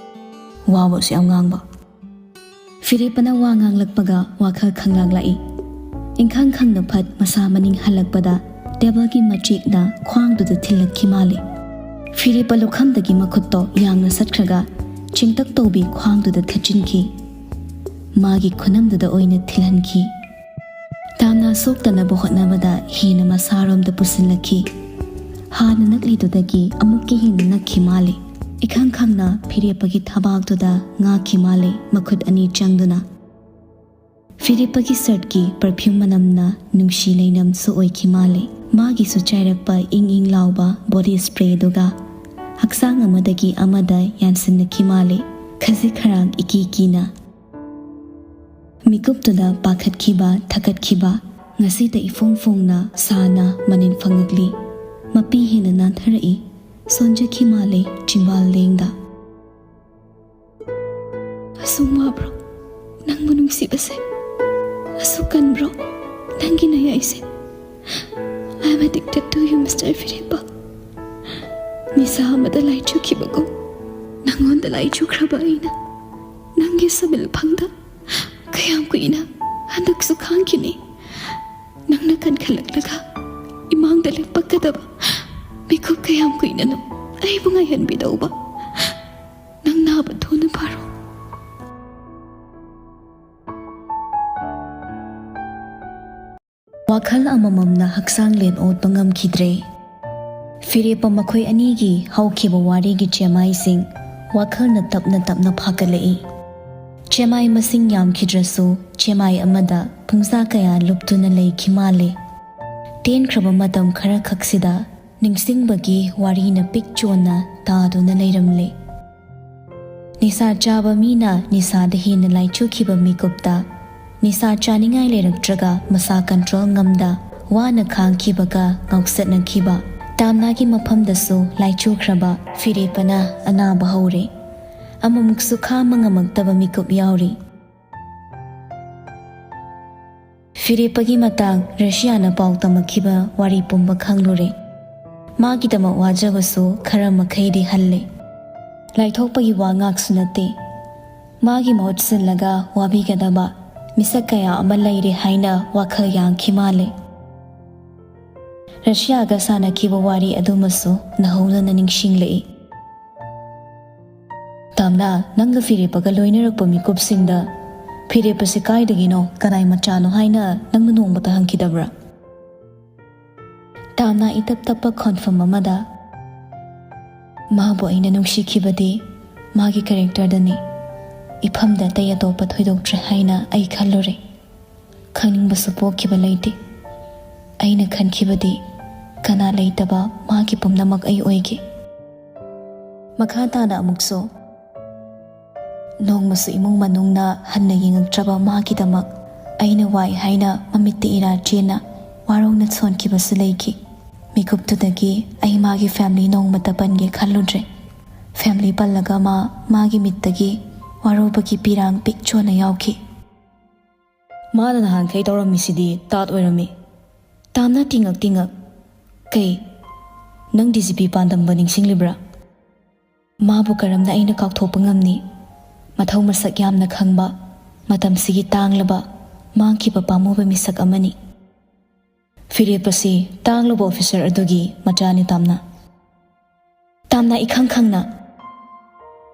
"ꯋꯥꯕꯁꯨ ꯌꯥꯝ ꯉꯥꯡꯕ꯫" ꯐꯤꯔꯦꯞꯄꯅ ꯋꯥ ꯉꯥꯡꯂꯛꯄꯒ ꯋꯥꯈꯜ ꯈꯪꯂꯥꯛ ꯂꯥꯛꯏ꯫ ꯏꯪꯈꯪ ꯈꯪꯅ ꯐꯠ ꯃꯁꯥ ꯃꯅꯤꯡ ꯍꯜꯂꯛꯄꯗ ꯇꯦꯕꯜꯒꯤ ꯃꯆꯦꯛꯅ ꯈ꯭ꯋꯥꯡꯗꯨꯗ ꯊꯤꯜꯂꯛꯈꯤ ꯃꯥꯜꯂꯦ꯫ ꯐꯤꯔꯦꯞꯄ ꯂꯨꯈꯝꯗꯒꯤ ꯃꯈꯨꯠꯇꯣ ꯌꯥꯡꯅ ꯁꯠꯈ꯭ꯔꯒ ꯆꯤꯡꯇꯛ ꯇꯧꯕꯤ ꯈ꯭ꯋꯥꯡꯗꯨꯗ ꯊꯠꯆꯤꯟꯈꯤ꯫ ꯃꯥꯒꯤ ꯈꯨꯅꯝꯗꯨꯗ ꯑꯣꯏꯅ ꯊꯤꯜꯍꯟꯈꯤ꯫ ꯅꯥ ꯁꯣꯛꯇꯅꯕ ꯍꯣꯠꯅꯕꯗ ꯍꯦꯟꯅ ꯃꯁꯥꯔꯣꯝꯗ ꯄꯨꯁꯤꯜꯂꯛꯈꯤ꯫ ꯍꯥꯟꯅ ꯅꯛꯂꯤꯗꯨꯗꯒꯤ ꯑꯃꯨꯛꯀ ꯍꯦꯟꯅ ꯅꯛꯈꯤ ꯃꯥꯜꯂꯤ꯫ ꯏꯈꯪ ꯈꯪꯅ ꯐꯤꯔꯦꯞꯄꯒꯤ ꯊꯕꯥꯛꯇꯨꯗ ꯉꯥꯛꯈꯤ ꯃꯥꯜꯂꯤ, ꯃꯈꯨꯠ ꯑꯅꯤ ꯆꯪꯗꯨꯅ꯫ ꯐꯤꯔꯦꯞꯄꯒꯤ ꯁꯔꯠꯀꯤ ꯄꯔꯐ꯭ꯌꯨꯝ ꯃꯅꯝꯅ ꯅꯨꯡꯁꯤ ꯂꯩꯅꯝꯁꯨ ꯑꯣꯏꯈꯤ ꯃꯥꯜꯂꯤ꯫ ꯃꯥꯒꯤꯁꯨ ꯆꯥꯏꯔꯛꯄ ꯏꯪ ꯏꯪ ꯂꯥꯎꯕ ꯕꯣꯗꯤ ꯁ꯭ꯄ꯭ꯔꯦꯗꯨꯒ ꯍꯛꯆꯥꯡ ꯑꯃꯗꯒꯤ ꯑꯃꯗ ꯌꯥꯟꯁꯤꯟꯅꯈꯤ ꯃꯥꯜꯂꯤ, ꯈꯖꯤꯛ ꯈꯔꯥꯛ ꯏꯀꯤ ꯀꯤꯅ꯫ ꯃꯤꯀꯨꯞꯇꯨꯗ ꯄꯥꯈꯠꯈꯤꯕ, ꯊꯛꯀꯠꯈꯤꯕ, ꯉꯁꯤꯗ ꯏꯐꯣꯡ ꯐꯣꯡꯅ ꯁꯥꯅ ꯃꯅꯤꯟ ꯐꯪꯉꯛꯂꯤ꯫ ꯃꯄꯤ ꯍꯦꯟꯅ ꯅꯥꯟꯊꯔꯛꯏ, ꯁꯣꯟꯖꯈꯤ ꯃꯥꯜꯂꯤ ꯆꯤꯝꯕꯥꯜ ꯂꯦꯡꯗ꯫ ꯑꯁꯨꯛ ꯋꯥꯕ꯭ꯔꯣ ꯅꯪꯕꯨ ꯅꯨꯡꯁꯤꯕꯁꯦ? ꯑꯁꯨꯛ ꯀꯟꯕ꯭ꯔꯣ ꯅꯪꯒꯤ ꯅꯌꯥꯏꯁꯦ? I am addicted to you, Mister ꯐꯤꯔꯦꯞꯄ꯫ ꯅꯤꯁꯥ ꯑꯃꯗ ꯂꯥꯏꯆꯨꯈꯤꯕꯒꯨꯝ ꯅꯪꯉꯣꯟꯗ ꯂꯥꯏꯆꯨꯈ꯭ꯔꯕ ꯑꯩꯅ ꯅꯪꯒꯤ ꯁꯃꯤꯜꯐꯪꯗ ꯀꯌꯥꯝ ꯀꯨꯏꯅ ꯍꯟꯗꯛꯁꯨ ꯈꯥꯡꯈꯤꯅꯤ? ꯅꯪꯅ ꯀꯟꯈꯠꯂꯛꯂꯒ ꯏꯃꯥꯡꯗ ꯂꯦꯞꯄꯛꯀꯗꯕ ꯃꯤꯀꯨꯞ ꯀꯌꯥꯝ ꯀꯨꯏꯅꯅꯣ ꯑꯩꯕꯨ ꯉꯥꯏꯍꯟꯕꯤꯗꯧꯕ? ꯅꯪ ꯅꯥꯕ ꯊꯨꯅ ꯐꯔꯣ꯫ ꯋꯥꯈꯜ ꯑꯃꯃꯝꯅ ꯍꯛꯆꯥꯡ ꯂꯦꯟ ꯑꯣꯠꯄ ꯉꯝꯈꯤꯗ꯭ꯔꯦ꯫ ꯐꯤꯔꯦꯞꯄ ꯃꯈꯣꯏ ꯑꯅꯤꯒꯤ ꯍꯧꯈꯤꯕ ꯋꯥꯔꯤꯒꯤ ꯆꯦꯃꯥꯏꯁꯤꯡ ꯋꯥꯈꯜꯅ ꯇꯞꯅ ꯇꯞꯅ ꯐꯥꯒꯠꯂꯛꯏ꯫ ꯆꯦꯃꯥꯏ ꯃꯁꯤꯡ ꯌꯥꯝꯈꯤꯗ꯭ꯔꯁꯨ ꯆꯦꯃꯥꯏ ꯑꯃꯗ ꯄꯨꯡꯖꯥ ꯀꯌꯥ ꯂꯨꯞꯇꯨꯅ ꯂꯩꯈꯤ ꯃꯥꯜꯂꯦ꯫ ꯇꯦꯟꯈ꯭ꯔꯕ ꯃꯇꯝ ꯈꯔꯈꯛꯁꯤꯗ ꯅꯤꯡꯁꯤꯡꯕꯒꯤ ꯋꯥꯔꯤꯅ ꯄꯤꯛ ꯆꯣꯟꯅ ꯇꯥꯗꯨꯅ ꯂꯩꯔꯝꯂꯦ꯫ ꯅꯤꯁꯥ ꯆꯥꯕ ꯃꯤꯅ ꯅꯤꯁꯥꯗ ꯍꯦꯟꯅ ꯂꯥꯏꯆꯨꯈꯤꯕ ꯃꯤꯀꯨꯞꯇ ꯅꯤꯁꯥ ꯆꯥꯅꯤꯡꯉꯥꯏ ꯂꯩꯔꯛꯇ꯭ꯔꯒ ꯃꯁꯥ ꯀꯟꯇ꯭ꯔꯣꯜ ꯉꯝꯗ ꯋꯥꯅ ꯈꯥꯡꯈꯤꯕꯒ ꯉꯥꯎꯆꯠꯅꯈꯤꯕ꯫ ꯇꯥꯝꯅꯥꯒꯤ ꯃꯐꯝꯗꯁꯨ ꯂꯥꯏꯆꯨꯈ꯭ꯔꯕ ꯐꯤꯔꯦꯞꯄꯅ ꯑꯅꯥꯕ ꯍꯧꯔꯦ꯫ ꯑꯃꯨꯛꯁꯨ ꯈꯥꯡꯕ ꯉꯝꯃꯛꯇꯕ ꯃꯤꯀꯨꯞ ꯌꯥꯎꯔꯤ꯫ ꯐꯤꯔꯦꯞꯄꯒꯤ ꯃꯇꯥꯡ ꯔꯁꯤꯌꯥꯅ ꯄꯥꯎ ꯇꯝꯃꯛꯈꯤꯕ ꯋꯥꯔꯤ ꯄꯨꯝꯕ ꯈꯪꯂꯨꯔꯦ꯫ ꯃꯥꯒꯤꯗꯃꯛ ꯋꯥꯖꯕꯁꯨ ꯈꯔ ꯃꯈꯩꯗꯤ ꯍꯜꯂꯦ꯫ ꯂꯥꯏꯊꯣꯛꯄꯒꯤ ꯋꯥ ꯉꯥꯛꯁꯨ ꯅꯠꯇꯦ꯫ ꯃꯥꯒꯤ ꯃꯍꯨꯠ ꯁꯤꯜꯂꯒ ꯋꯥꯕꯤꯒꯗꯕ ꯃꯤꯁꯛ ꯀꯌꯥ ꯑꯃ ꯂꯩꯔꯦ ꯍꯥꯏꯅ ꯋꯥꯈꯜ ꯌꯥꯡꯈꯤ ꯃꯥꯜꯂꯦ꯫ ꯔꯁꯤꯌꯥꯒ ꯁꯥꯟꯅꯈꯤꯕ ꯋꯥꯔꯤ ꯑꯗꯨꯃꯁꯨ ꯅꯧꯍꯧꯅꯅ ꯅꯤꯡꯁꯤꯡꯂꯛꯏ꯫ ꯇꯥꯝꯅꯥ, ꯅꯪꯒ ꯐꯤꯔꯦꯞꯄꯒ ꯂꯣꯏꯅꯔꯛꯄ ꯃꯤꯀꯨꯞꯁꯤꯡꯗ "ꯐꯤꯔꯦꯞ ꯑꯁꯤ ꯀꯥꯏꯗꯒꯤꯅꯣ, ꯀꯅꯥꯏ ꯃꯆꯥꯅꯣ ꯍꯥꯏꯅ ꯅꯪꯅ ꯅꯣꯡꯃꯇ ꯍꯪꯈꯤꯗꯕ꯭ꯔꯥ?" ꯇꯥꯝꯅ ꯏꯇꯞ ꯇꯞꯄ ꯈꯣꯟꯐꯝ ꯑꯃꯗ, "ꯃꯥꯕꯨ ꯑꯩꯅ ꯅꯨꯡꯁꯤꯈꯤꯕꯗꯤ ꯃꯥꯒꯤ ꯀꯦꯔꯦꯛꯇꯔꯗꯅꯤ꯫ ꯏꯐꯝꯗ ꯑꯇꯩ ꯑꯇꯣꯞꯄ ꯊꯣꯏꯗꯣꯛꯇ꯭ꯔꯦ ꯍꯥꯏꯅ ꯑꯩ ꯈꯜꯂꯨꯔꯦ꯫ ꯈꯪꯅꯤꯡꯕꯁꯨ ꯄꯣꯛꯈꯤꯕ ꯂꯩꯇꯦ꯫ ꯑꯩꯅ ꯈꯟꯈꯤꯕꯗꯤ ꯀꯅꯥ ꯂꯩꯇꯕ ꯃꯥꯒꯤ ꯄꯨꯝꯅꯃꯛ ꯑꯩ ꯑꯣꯏꯒꯦ꯫" ꯃꯈꯥ ꯇꯥꯅ ꯑꯃꯨꯛꯁꯨ, "ꯅꯣꯡꯃꯁꯨ ꯏꯃꯨꯡ ꯃꯅꯨꯡꯅ ꯍꯟꯅ ꯌꯦꯡꯉꯛꯇ꯭ꯔꯕ ꯃꯥꯒꯤꯗꯃꯛ ꯑꯩꯅ ꯋꯥꯏ ꯍꯥꯏꯅ ꯃꯃꯤꯠꯇ ꯏꯔꯥ ꯆꯦꯟꯅ ꯋꯥꯔꯧꯅ ꯁꯣꯟꯈꯤꯕꯁꯨ ꯂꯩꯈꯤ꯫ ꯃꯤꯀꯨꯞꯇꯨꯗꯒꯤ ꯑꯩ ꯃꯥꯒꯤ ꯐꯦꯃꯤꯂꯤ ꯅꯣꯡꯃꯇ ꯄꯟꯒꯦ ꯈꯜꯂꯨꯗ꯭ꯔꯦ꯫ ꯐꯦꯃꯤꯂꯤ ꯄꯜꯂꯒ ꯃꯥ ꯃꯥꯒꯤ ꯃꯤꯠꯇꯒꯤ ꯋꯥꯔꯧꯕꯒꯤ ꯄꯤꯔꯥꯡ ꯄꯤꯛ ꯆꯣꯟꯅ ꯌꯥꯎꯈꯤ꯫" "ꯃꯥꯅ ꯅꯍꯥꯟꯈꯩ ꯇꯧꯔꯝꯃꯤꯁꯤꯗꯤ ꯇꯥꯠ ꯑꯣꯏꯔꯝꯃꯤ꯫" ꯇꯥꯝꯅ ꯇꯤꯡꯉꯛ ꯇꯤꯡꯉꯛ, "ꯀꯩ, ꯅꯪ ꯗꯤ ꯖꯤ ꯄꯤ ꯄꯥꯟꯗꯝꯕ ꯅꯤꯡꯁꯤꯡꯂꯤꯕ꯭ꯔꯥ? ꯃꯥꯕꯨ ꯀꯔꯝꯅ ꯑꯩꯅ ꯀꯥꯎꯊꯣꯛꯄ ꯉꯝꯅꯤ? ꯃꯊꯧ ꯃꯁꯛ ꯌꯥꯝꯅ ꯈꯪꯕ, ꯃꯇꯝꯁꯤꯒꯤ ꯇꯥꯡꯂꯕ, ꯃꯥꯡꯈꯤꯕ ꯄꯥꯝꯃꯨꯕ ꯃꯤꯁꯛ ꯑꯃꯅꯤ꯫" "ꯐꯤꯔꯦꯞ ꯑꯁꯤ ꯇꯥꯡꯂꯕ ꯑꯣꯐꯤꯁꯔ ꯑꯗꯨꯒꯤ ꯃꯆꯥꯅꯤ, ꯇꯥꯝꯅ꯫" ꯇꯥꯝꯅ ꯏꯈꯪ ꯈꯪꯅ,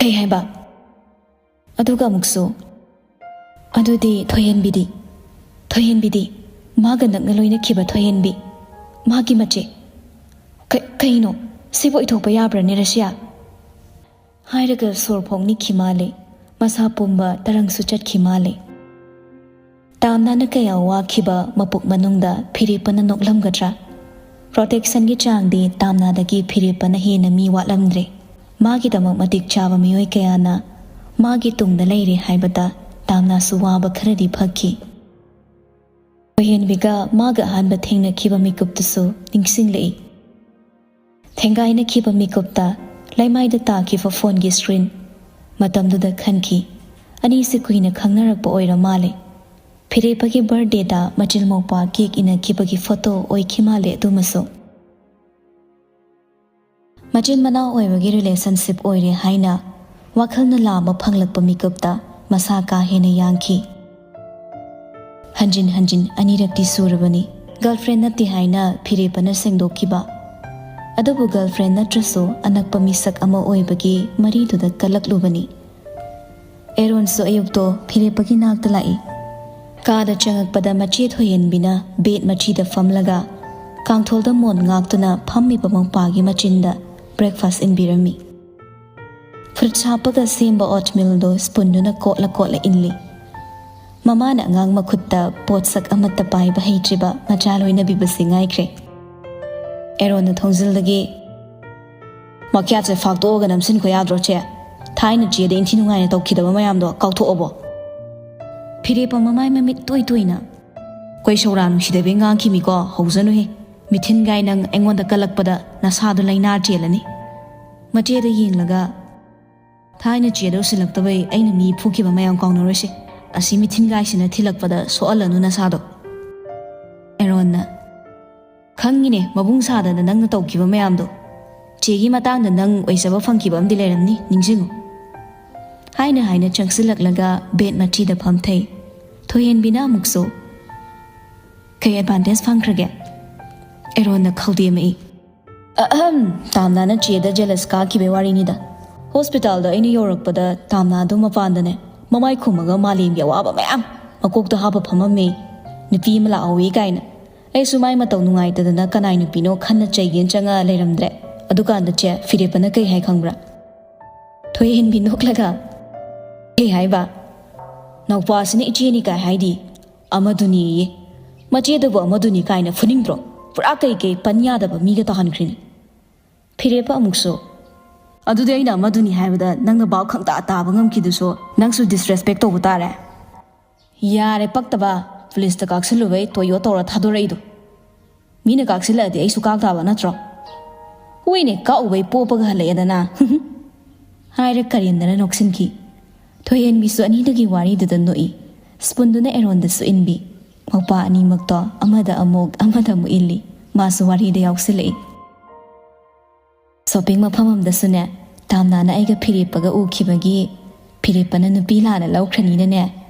"ꯀꯩ ꯍꯥꯏꯕ?" ꯑꯗꯨꯒ ꯑꯃꯨꯛꯁꯨ, "ꯑꯗꯨꯗꯤ ꯊꯣꯏꯍꯦꯟꯕꯤꯗꯤ? ꯊꯣꯏꯍꯦꯟꯕꯤꯗꯤ? ꯃꯥꯒ ꯅꯛꯅ ꯂꯣꯏꯅꯈꯤꯕ ꯊꯣꯏꯍꯦꯟꯕꯤ? ꯃꯥꯒꯤ ꯃꯆꯦ? ꯀ-, ꯀꯩꯅꯣ? ꯁꯤꯕꯨ ꯑꯣꯏꯊꯣꯛꯄ ꯌꯥꯕ꯭ꯔꯅꯦ, ꯔꯁꯤꯌꯥ?" ꯍꯥꯏꯔꯒ ꯁꯣꯔ ꯐꯣꯡꯅꯤꯛꯈꯤ ꯃꯥꯜꯂꯦ꯫ ꯃꯁꯥ ꯄꯨꯝꯕ ꯇꯔꯪꯁꯨ ꯆꯠꯈꯤ ꯃꯥꯜꯂꯦ꯫ ꯇꯥꯝꯅꯥꯅ ꯀꯌꯥ ꯋꯥꯈꯤꯕ ꯃꯄꯨꯛ ꯃꯅꯨꯡꯗ ꯐꯤꯔꯦꯞꯄꯅ ꯅꯣꯛꯂꯝꯒꯗ꯭ꯔꯥ? ꯄ꯭ꯔꯣꯇꯦꯛꯁꯟꯒꯤ ꯆꯥꯡꯗꯤ ꯇꯥꯝꯅꯥꯗꯒꯤ ꯐꯤꯔꯦꯞꯄꯅ ꯍꯦꯟꯅ ꯃꯤ ꯋꯥꯠꯂꯝꯗ꯭ꯔꯦ꯫ ꯃꯥꯒꯤꯗꯃꯛ ꯃꯇꯤꯛ ꯆꯥꯕ ꯃꯤꯑꯣꯏ ꯀꯌꯥꯅ ꯃꯥꯒꯤ ꯇꯨꯡꯗ ꯂꯩꯔꯦ ꯍꯥꯏꯕꯗ ꯇꯥꯝꯅꯥꯁꯨ ꯋꯥꯕ ꯈꯔꯗꯤ ꯐꯈꯤ꯫ ꯊꯣꯏꯍꯦꯟꯕꯤꯒ ꯃꯥꯒ ꯑꯍꯥꯟꯕ ꯊꯦꯡꯅꯈꯤꯕ ꯃꯤꯀꯨꯞꯇꯨꯁꯨ ꯅꯤꯡꯁꯤꯡꯂꯛꯏ꯫ ꯊꯦꯡꯒꯥꯏꯅꯈꯤꯕ ꯃꯤꯀꯨꯞꯇ ꯂꯩꯃꯥꯏꯗ ꯇꯥꯈꯤꯕ ꯐꯣꯟꯒꯤ ꯁ꯭ꯀ꯭ꯔꯤꯟ꯫ ꯃꯇꯝꯗꯨꯗ ꯈꯟꯈꯤ, ꯑꯅꯤꯁꯤ ꯀꯨꯏꯅ ꯈꯪꯅꯔꯛꯄ ꯑꯣꯏꯔ ꯃꯥꯜꯂꯦ꯫ ꯐꯤꯔꯦꯞꯄꯒꯤ ꯕꯔꯊꯗꯦꯗ ꯃꯆꯤꯜ ꯃꯧꯄ꯭ꯋꯥ ꯀꯦꯛ ꯏꯟꯅꯈꯤꯕꯒꯤ ꯐꯣꯇꯣ ꯑꯣꯏꯈꯤ ꯃꯥꯜꯂꯦ ꯑꯗꯨꯃꯁꯨ꯫ ꯃꯆꯤꯟ ꯃꯅꯥꯎ ꯑꯣꯏꯕꯒꯤ ꯔꯤꯂꯦꯁꯟꯁꯤꯞ ꯑꯣꯏꯔꯦ ꯍꯥꯏꯅ ꯋꯥꯈꯜꯅ ꯂꯥꯝꯕ ꯐꯪꯂꯛꯄ ꯃꯤꯀꯨꯞꯇ ꯃꯁꯥ ꯀꯥ ꯍꯦꯟꯅ ꯌꯥꯡꯈꯤ꯫ ꯍꯟꯖꯤꯟ ꯍꯟꯖꯤꯟ ꯑꯅꯤꯔꯛꯇꯤ ꯁꯨꯔꯕꯅꯤ꯫ ꯒꯔꯜꯐ꯭ꯔꯦꯟ ꯅꯠꯇꯦ ꯍꯥꯏꯅ ꯐꯤꯔꯦꯞꯄꯅ ꯁꯦꯡꯗꯣꯛꯈꯤꯕ꯫ ꯑꯗꯨꯕꯨ ꯒꯔꯜꯐ꯭ꯔꯦꯟ ꯅꯠꯇ꯭ꯔꯁꯨ ꯑꯅꯛꯄ ꯃꯤꯁꯛ ꯑꯃ ꯑꯣꯏꯕꯒꯤ ꯃꯔꯤꯗꯨꯗ ꯀꯜꯂꯛꯂꯨꯕꯅꯤ꯫ ꯑꯦꯔꯣꯟꯁꯨ ꯑꯌꯨꯛꯇꯣ ꯐꯤꯔꯦꯞꯄꯒꯤ ꯅꯥꯛꯇ ꯂꯥꯛꯏ꯫ ꯀꯥꯗ ꯆꯪꯉꯛꯄꯗ ꯃꯆꯦ ꯊꯣꯏꯍꯦꯟꯕꯤꯅ ꯕꯦꯗ ꯃꯆꯤꯗ ꯐꯝꯂꯒ ꯀꯥꯡꯊꯣꯜꯗ ꯃꯣꯟ ꯉꯥꯛꯇꯨꯅ ꯐꯝꯃꯤꯕ ꯃꯧꯄꯥꯒꯤ ꯃꯆꯤꯟꯗ ꯕ꯭ꯔꯦꯛꯐꯥꯁ ꯏꯟꯕꯤꯔꯝꯃꯤ꯫ ꯐ꯭ꯔꯨꯠꯁ ꯍꯥꯞꯄꯒ ꯁꯦꯝꯕ ꯑꯣꯠꯃꯤꯜꯗꯣ ꯁ꯭ꯄꯨꯟꯗꯨꯅ ꯀꯣꯠꯂ ꯀꯣꯠꯂ ꯏꯜꯂꯤ꯫ ꯃꯃꯥꯅ ꯑꯉꯥꯡ ꯃꯈꯨꯠꯇ ꯄꯣꯠꯁꯛ ꯑꯃꯠꯇ ꯄꯥꯏꯕ ꯍꯩꯇ꯭ꯔꯤꯕ ꯃꯆꯥ ꯂꯣꯏꯅꯕꯤꯕꯁꯤ ꯉꯥꯏꯈ꯭ꯔꯦ꯫ ꯑꯦꯔꯣꯟꯅ ꯊꯣꯡꯖꯤꯜꯗꯒꯤ, "ꯃꯈ꯭ꯌꯥꯠꯁꯦ ꯐꯥꯛꯇꯣꯛꯑꯒ ꯅꯝꯁꯤꯟꯈꯣ ꯌꯥꯗ꯭ꯔꯣ, ꯆꯦ? ꯊꯥꯏꯅ ꯆꯦꯗ ꯏꯟꯊꯤ ꯅꯨꯡꯉꯥꯏꯅ ꯇꯧꯈꯤꯗꯕ ꯃꯌꯥꯝꯗꯣ ꯀꯥꯎꯊꯣꯛꯑꯕꯣ?" ꯐꯤꯔꯦꯞꯄ ꯃꯃꯥꯏ ꯃꯃꯤꯠ ꯇꯣꯏ ꯇꯣꯏꯅ, "ꯑꯩꯈꯣꯏ ꯁꯧꯔꯥ ꯅꯨꯡꯁꯤꯗꯕꯤ ꯉꯥꯡꯈꯤꯃꯤꯀꯣ, ꯍꯧꯖꯅꯨꯍꯦ꯫ ꯃꯤꯊꯤꯟꯒꯥꯏ ꯅꯪ ꯑꯩꯉꯣꯟꯗ ꯀꯜꯂꯛꯄꯗ ꯅꯁꯥꯗꯣ ꯂꯩꯅꯥ ꯆꯦꯜꯂꯅꯤ꯫" ꯃꯆꯦꯗ ꯌꯦꯡꯂꯒ, "ꯊꯥꯏꯅ ꯆꯦꯗ ꯎꯁꯤꯜꯂꯛꯇꯕꯩ ꯑꯩꯅ ꯃꯤ ꯐꯨꯈꯤꯕ ꯃꯌꯥꯝ ꯀꯥꯎꯅꯔꯣꯏꯁꯦ꯫ ꯑꯁꯤ ꯃꯤꯊꯤꯟꯒꯥꯏꯁꯤꯅ ꯊꯤꯜꯂꯛꯄꯗ ꯁꯣꯛꯍꯜꯂꯅꯨ ꯅꯁꯥꯗꯣ꯫" ꯑꯦꯔꯣꯟꯅ, "ꯈꯪꯉꯤꯅꯦ, ꯃꯕꯨꯡ ꯁꯥꯗꯅ ꯅꯪꯅ ꯇꯧꯈꯤꯕ ꯃꯌꯥꯝꯗꯣ꯫ ꯆꯦꯒꯤ ꯃꯇꯥꯡꯗ ꯅꯪ ꯑꯣꯏꯖꯕ ꯐꯪꯈꯤꯕ ꯑꯃꯗꯤ ꯂꯩꯔꯝꯅꯤ, ꯅꯤꯡꯁꯤꯡꯉꯨ꯫" ꯍꯥꯏꯅ ꯍꯥꯏꯅ ꯆꯪꯁꯤꯜꯂꯛꯂꯒ ꯕꯦꯗ ꯃꯆꯤꯗ ꯐꯝꯊꯩ꯫ ꯊꯣꯏꯍꯦꯟꯕꯤꯅ ꯑꯃꯨꯛꯁꯨ, "ꯀꯩ ꯑꯦꯗꯚꯥꯟꯇꯦꯖ ꯐꯪꯈ꯭ꯔꯒꯦ?" ꯑꯦꯔꯣꯟꯅ ꯈꯧꯗꯦꯝꯃꯛꯏ꯫ "ꯑꯍꯝ, ꯇꯥꯝꯅꯥꯅ ꯆꯦꯗ ꯖꯦꯂꯁ ꯀꯥꯈꯤꯕꯩ ꯋꯥꯔꯤꯅꯤꯗ꯫ ꯍꯣꯁꯄꯤꯇꯥꯜꯗ ꯑꯩꯅ ꯌꯧꯔꯛꯄꯗ ꯇꯥꯝꯅꯥꯗꯣ ꯃꯄꯥꯟꯗꯅꯦ, ꯃꯃꯥꯏ ꯈꯨꯝꯃꯒ ꯃꯥꯂꯦꯝꯒꯤ ꯑꯋꯥꯕ ꯃꯌꯥꯝ ꯃꯀꯣꯛꯇ ꯍꯥꯞꯄ ꯐꯝꯃꯝꯃꯦ꯫ ꯅꯨꯄꯤ ꯑꯃ ꯂꯥꯛꯍꯧꯋꯤ ꯀꯥꯏꯅ꯫ ꯑꯩꯁꯨ ꯃꯥꯏ ꯃꯇꯧ ꯅꯨꯡꯉꯥꯏꯇꯗꯅ ꯀꯅꯥꯏ ꯅꯨꯄꯤꯅꯣ ꯈꯟꯅ ꯆꯩꯒꯦꯅ ꯆꯪꯉ ꯂꯩꯔꯝꯗ꯭ꯔꯦ꯫ ꯑꯗꯨꯀꯥꯟꯗ ꯆꯦ ꯐꯤꯔꯦꯞꯄꯅ ꯀꯩ ꯍꯥꯏ ꯈꯪꯕ꯭ꯔꯥ?" ꯊꯣꯏꯍꯦꯟꯕꯤ ꯅꯣꯛꯂꯒ, "ꯀꯩ ꯍꯥꯏꯕ? ꯅꯥꯎꯄꯥꯁꯤꯅ ꯏꯆꯦꯅꯤ ꯀꯥꯏ ꯍꯥꯏꯗꯤ? ꯑꯃꯗꯨꯅꯤꯌꯦ꯫ ꯃꯆꯦꯗꯕꯨ ꯑꯃꯗꯨꯅꯤ ꯀꯥꯏꯅ ꯐꯨꯅꯤꯡꯗ꯭ꯔꯣ? ꯄꯨꯔꯥ ꯀꯩ ꯀꯩ ꯄꯟ ꯌꯥꯗꯕ ꯃꯤꯒ ꯇꯥꯍꯟꯈ꯭ꯔꯤꯅꯤ꯫" ꯐꯤꯔꯦꯞꯄ ꯑꯃꯨꯛꯁꯨ, "ꯑꯗꯨꯗꯤ ꯑꯩꯅ ꯑꯃꯗꯨꯅꯤ ꯍꯥꯏꯕꯗ ꯅꯪꯅ ꯚꯥꯞ ꯈꯪꯇꯥ ꯇꯥꯕ ꯉꯝꯈꯤꯗꯨꯁꯨ ꯅꯪꯁꯨ ꯗꯤꯁꯔꯦꯁꯄꯦꯛ ꯇꯧꯕ ꯇꯥꯔꯦ꯫ ꯌꯥꯔꯦ ꯄꯛꯇꯕ, ꯄꯨꯂꯤꯁꯇ ꯀꯥꯛꯁꯤꯜꯂꯨꯕꯩ ꯇꯣꯌꯣ ꯇꯧꯔ ꯊꯥꯗꯣꯔꯛꯏꯗꯣ꯫ ꯃꯤꯅ ꯀꯥꯛꯁꯤꯜꯂꯛꯑꯗꯤ ꯑꯩꯁꯨ ꯀꯥꯛ ꯇꯥꯕ ꯅꯠꯇ꯭ꯔꯣ? ꯍꯣꯏꯅꯦ, ꯀꯥꯛꯎꯕꯩ ꯄꯣꯞꯄꯒ ꯍꯜꯂꯛꯑꯦꯗꯅ꯫" ꯍꯥꯏꯔ ꯀꯔꯦꯝꯅꯅ ꯅꯣꯛꯁꯤꯟꯈꯤ꯫ ꯊꯣꯏꯍꯦꯟꯕꯤꯁꯨ ꯑꯅꯤꯗꯨꯒꯤ ꯋꯥꯔꯤꯗꯨꯗ ꯅꯣꯛꯏ꯫ ꯁ꯭ꯄꯨꯟꯗꯨꯅ ꯑꯦꯔꯣꯟꯗꯁꯨ ꯏꯟꯕꯤ꯫ ꯃꯧꯄꯥ ꯑꯅꯤꯃꯛꯇꯣ ꯑꯃꯗ ꯑꯃꯨꯛ, ꯑꯃꯗ ꯑꯃꯨꯛ ꯏꯜꯂꯤ꯫ ꯃꯥꯁꯨ ꯋꯥꯔꯤꯗ ꯌꯥꯎꯁꯤꯜꯂꯛꯏ꯫ ꯁꯣꯄꯤꯡ ꯃꯐꯝ ꯑꯃꯗꯁꯨꯅꯦ, ꯇꯥꯝꯅꯥꯅ ꯑꯩꯒ ꯐꯤꯔꯦꯞꯄꯒ ꯎꯈꯤꯕꯒꯤ ꯐꯤꯔꯦꯞꯄꯅ ꯅꯨꯄꯤ ꯂꯥꯟꯅ ꯂꯧꯈ꯭ꯔꯅꯤꯅꯅꯦ,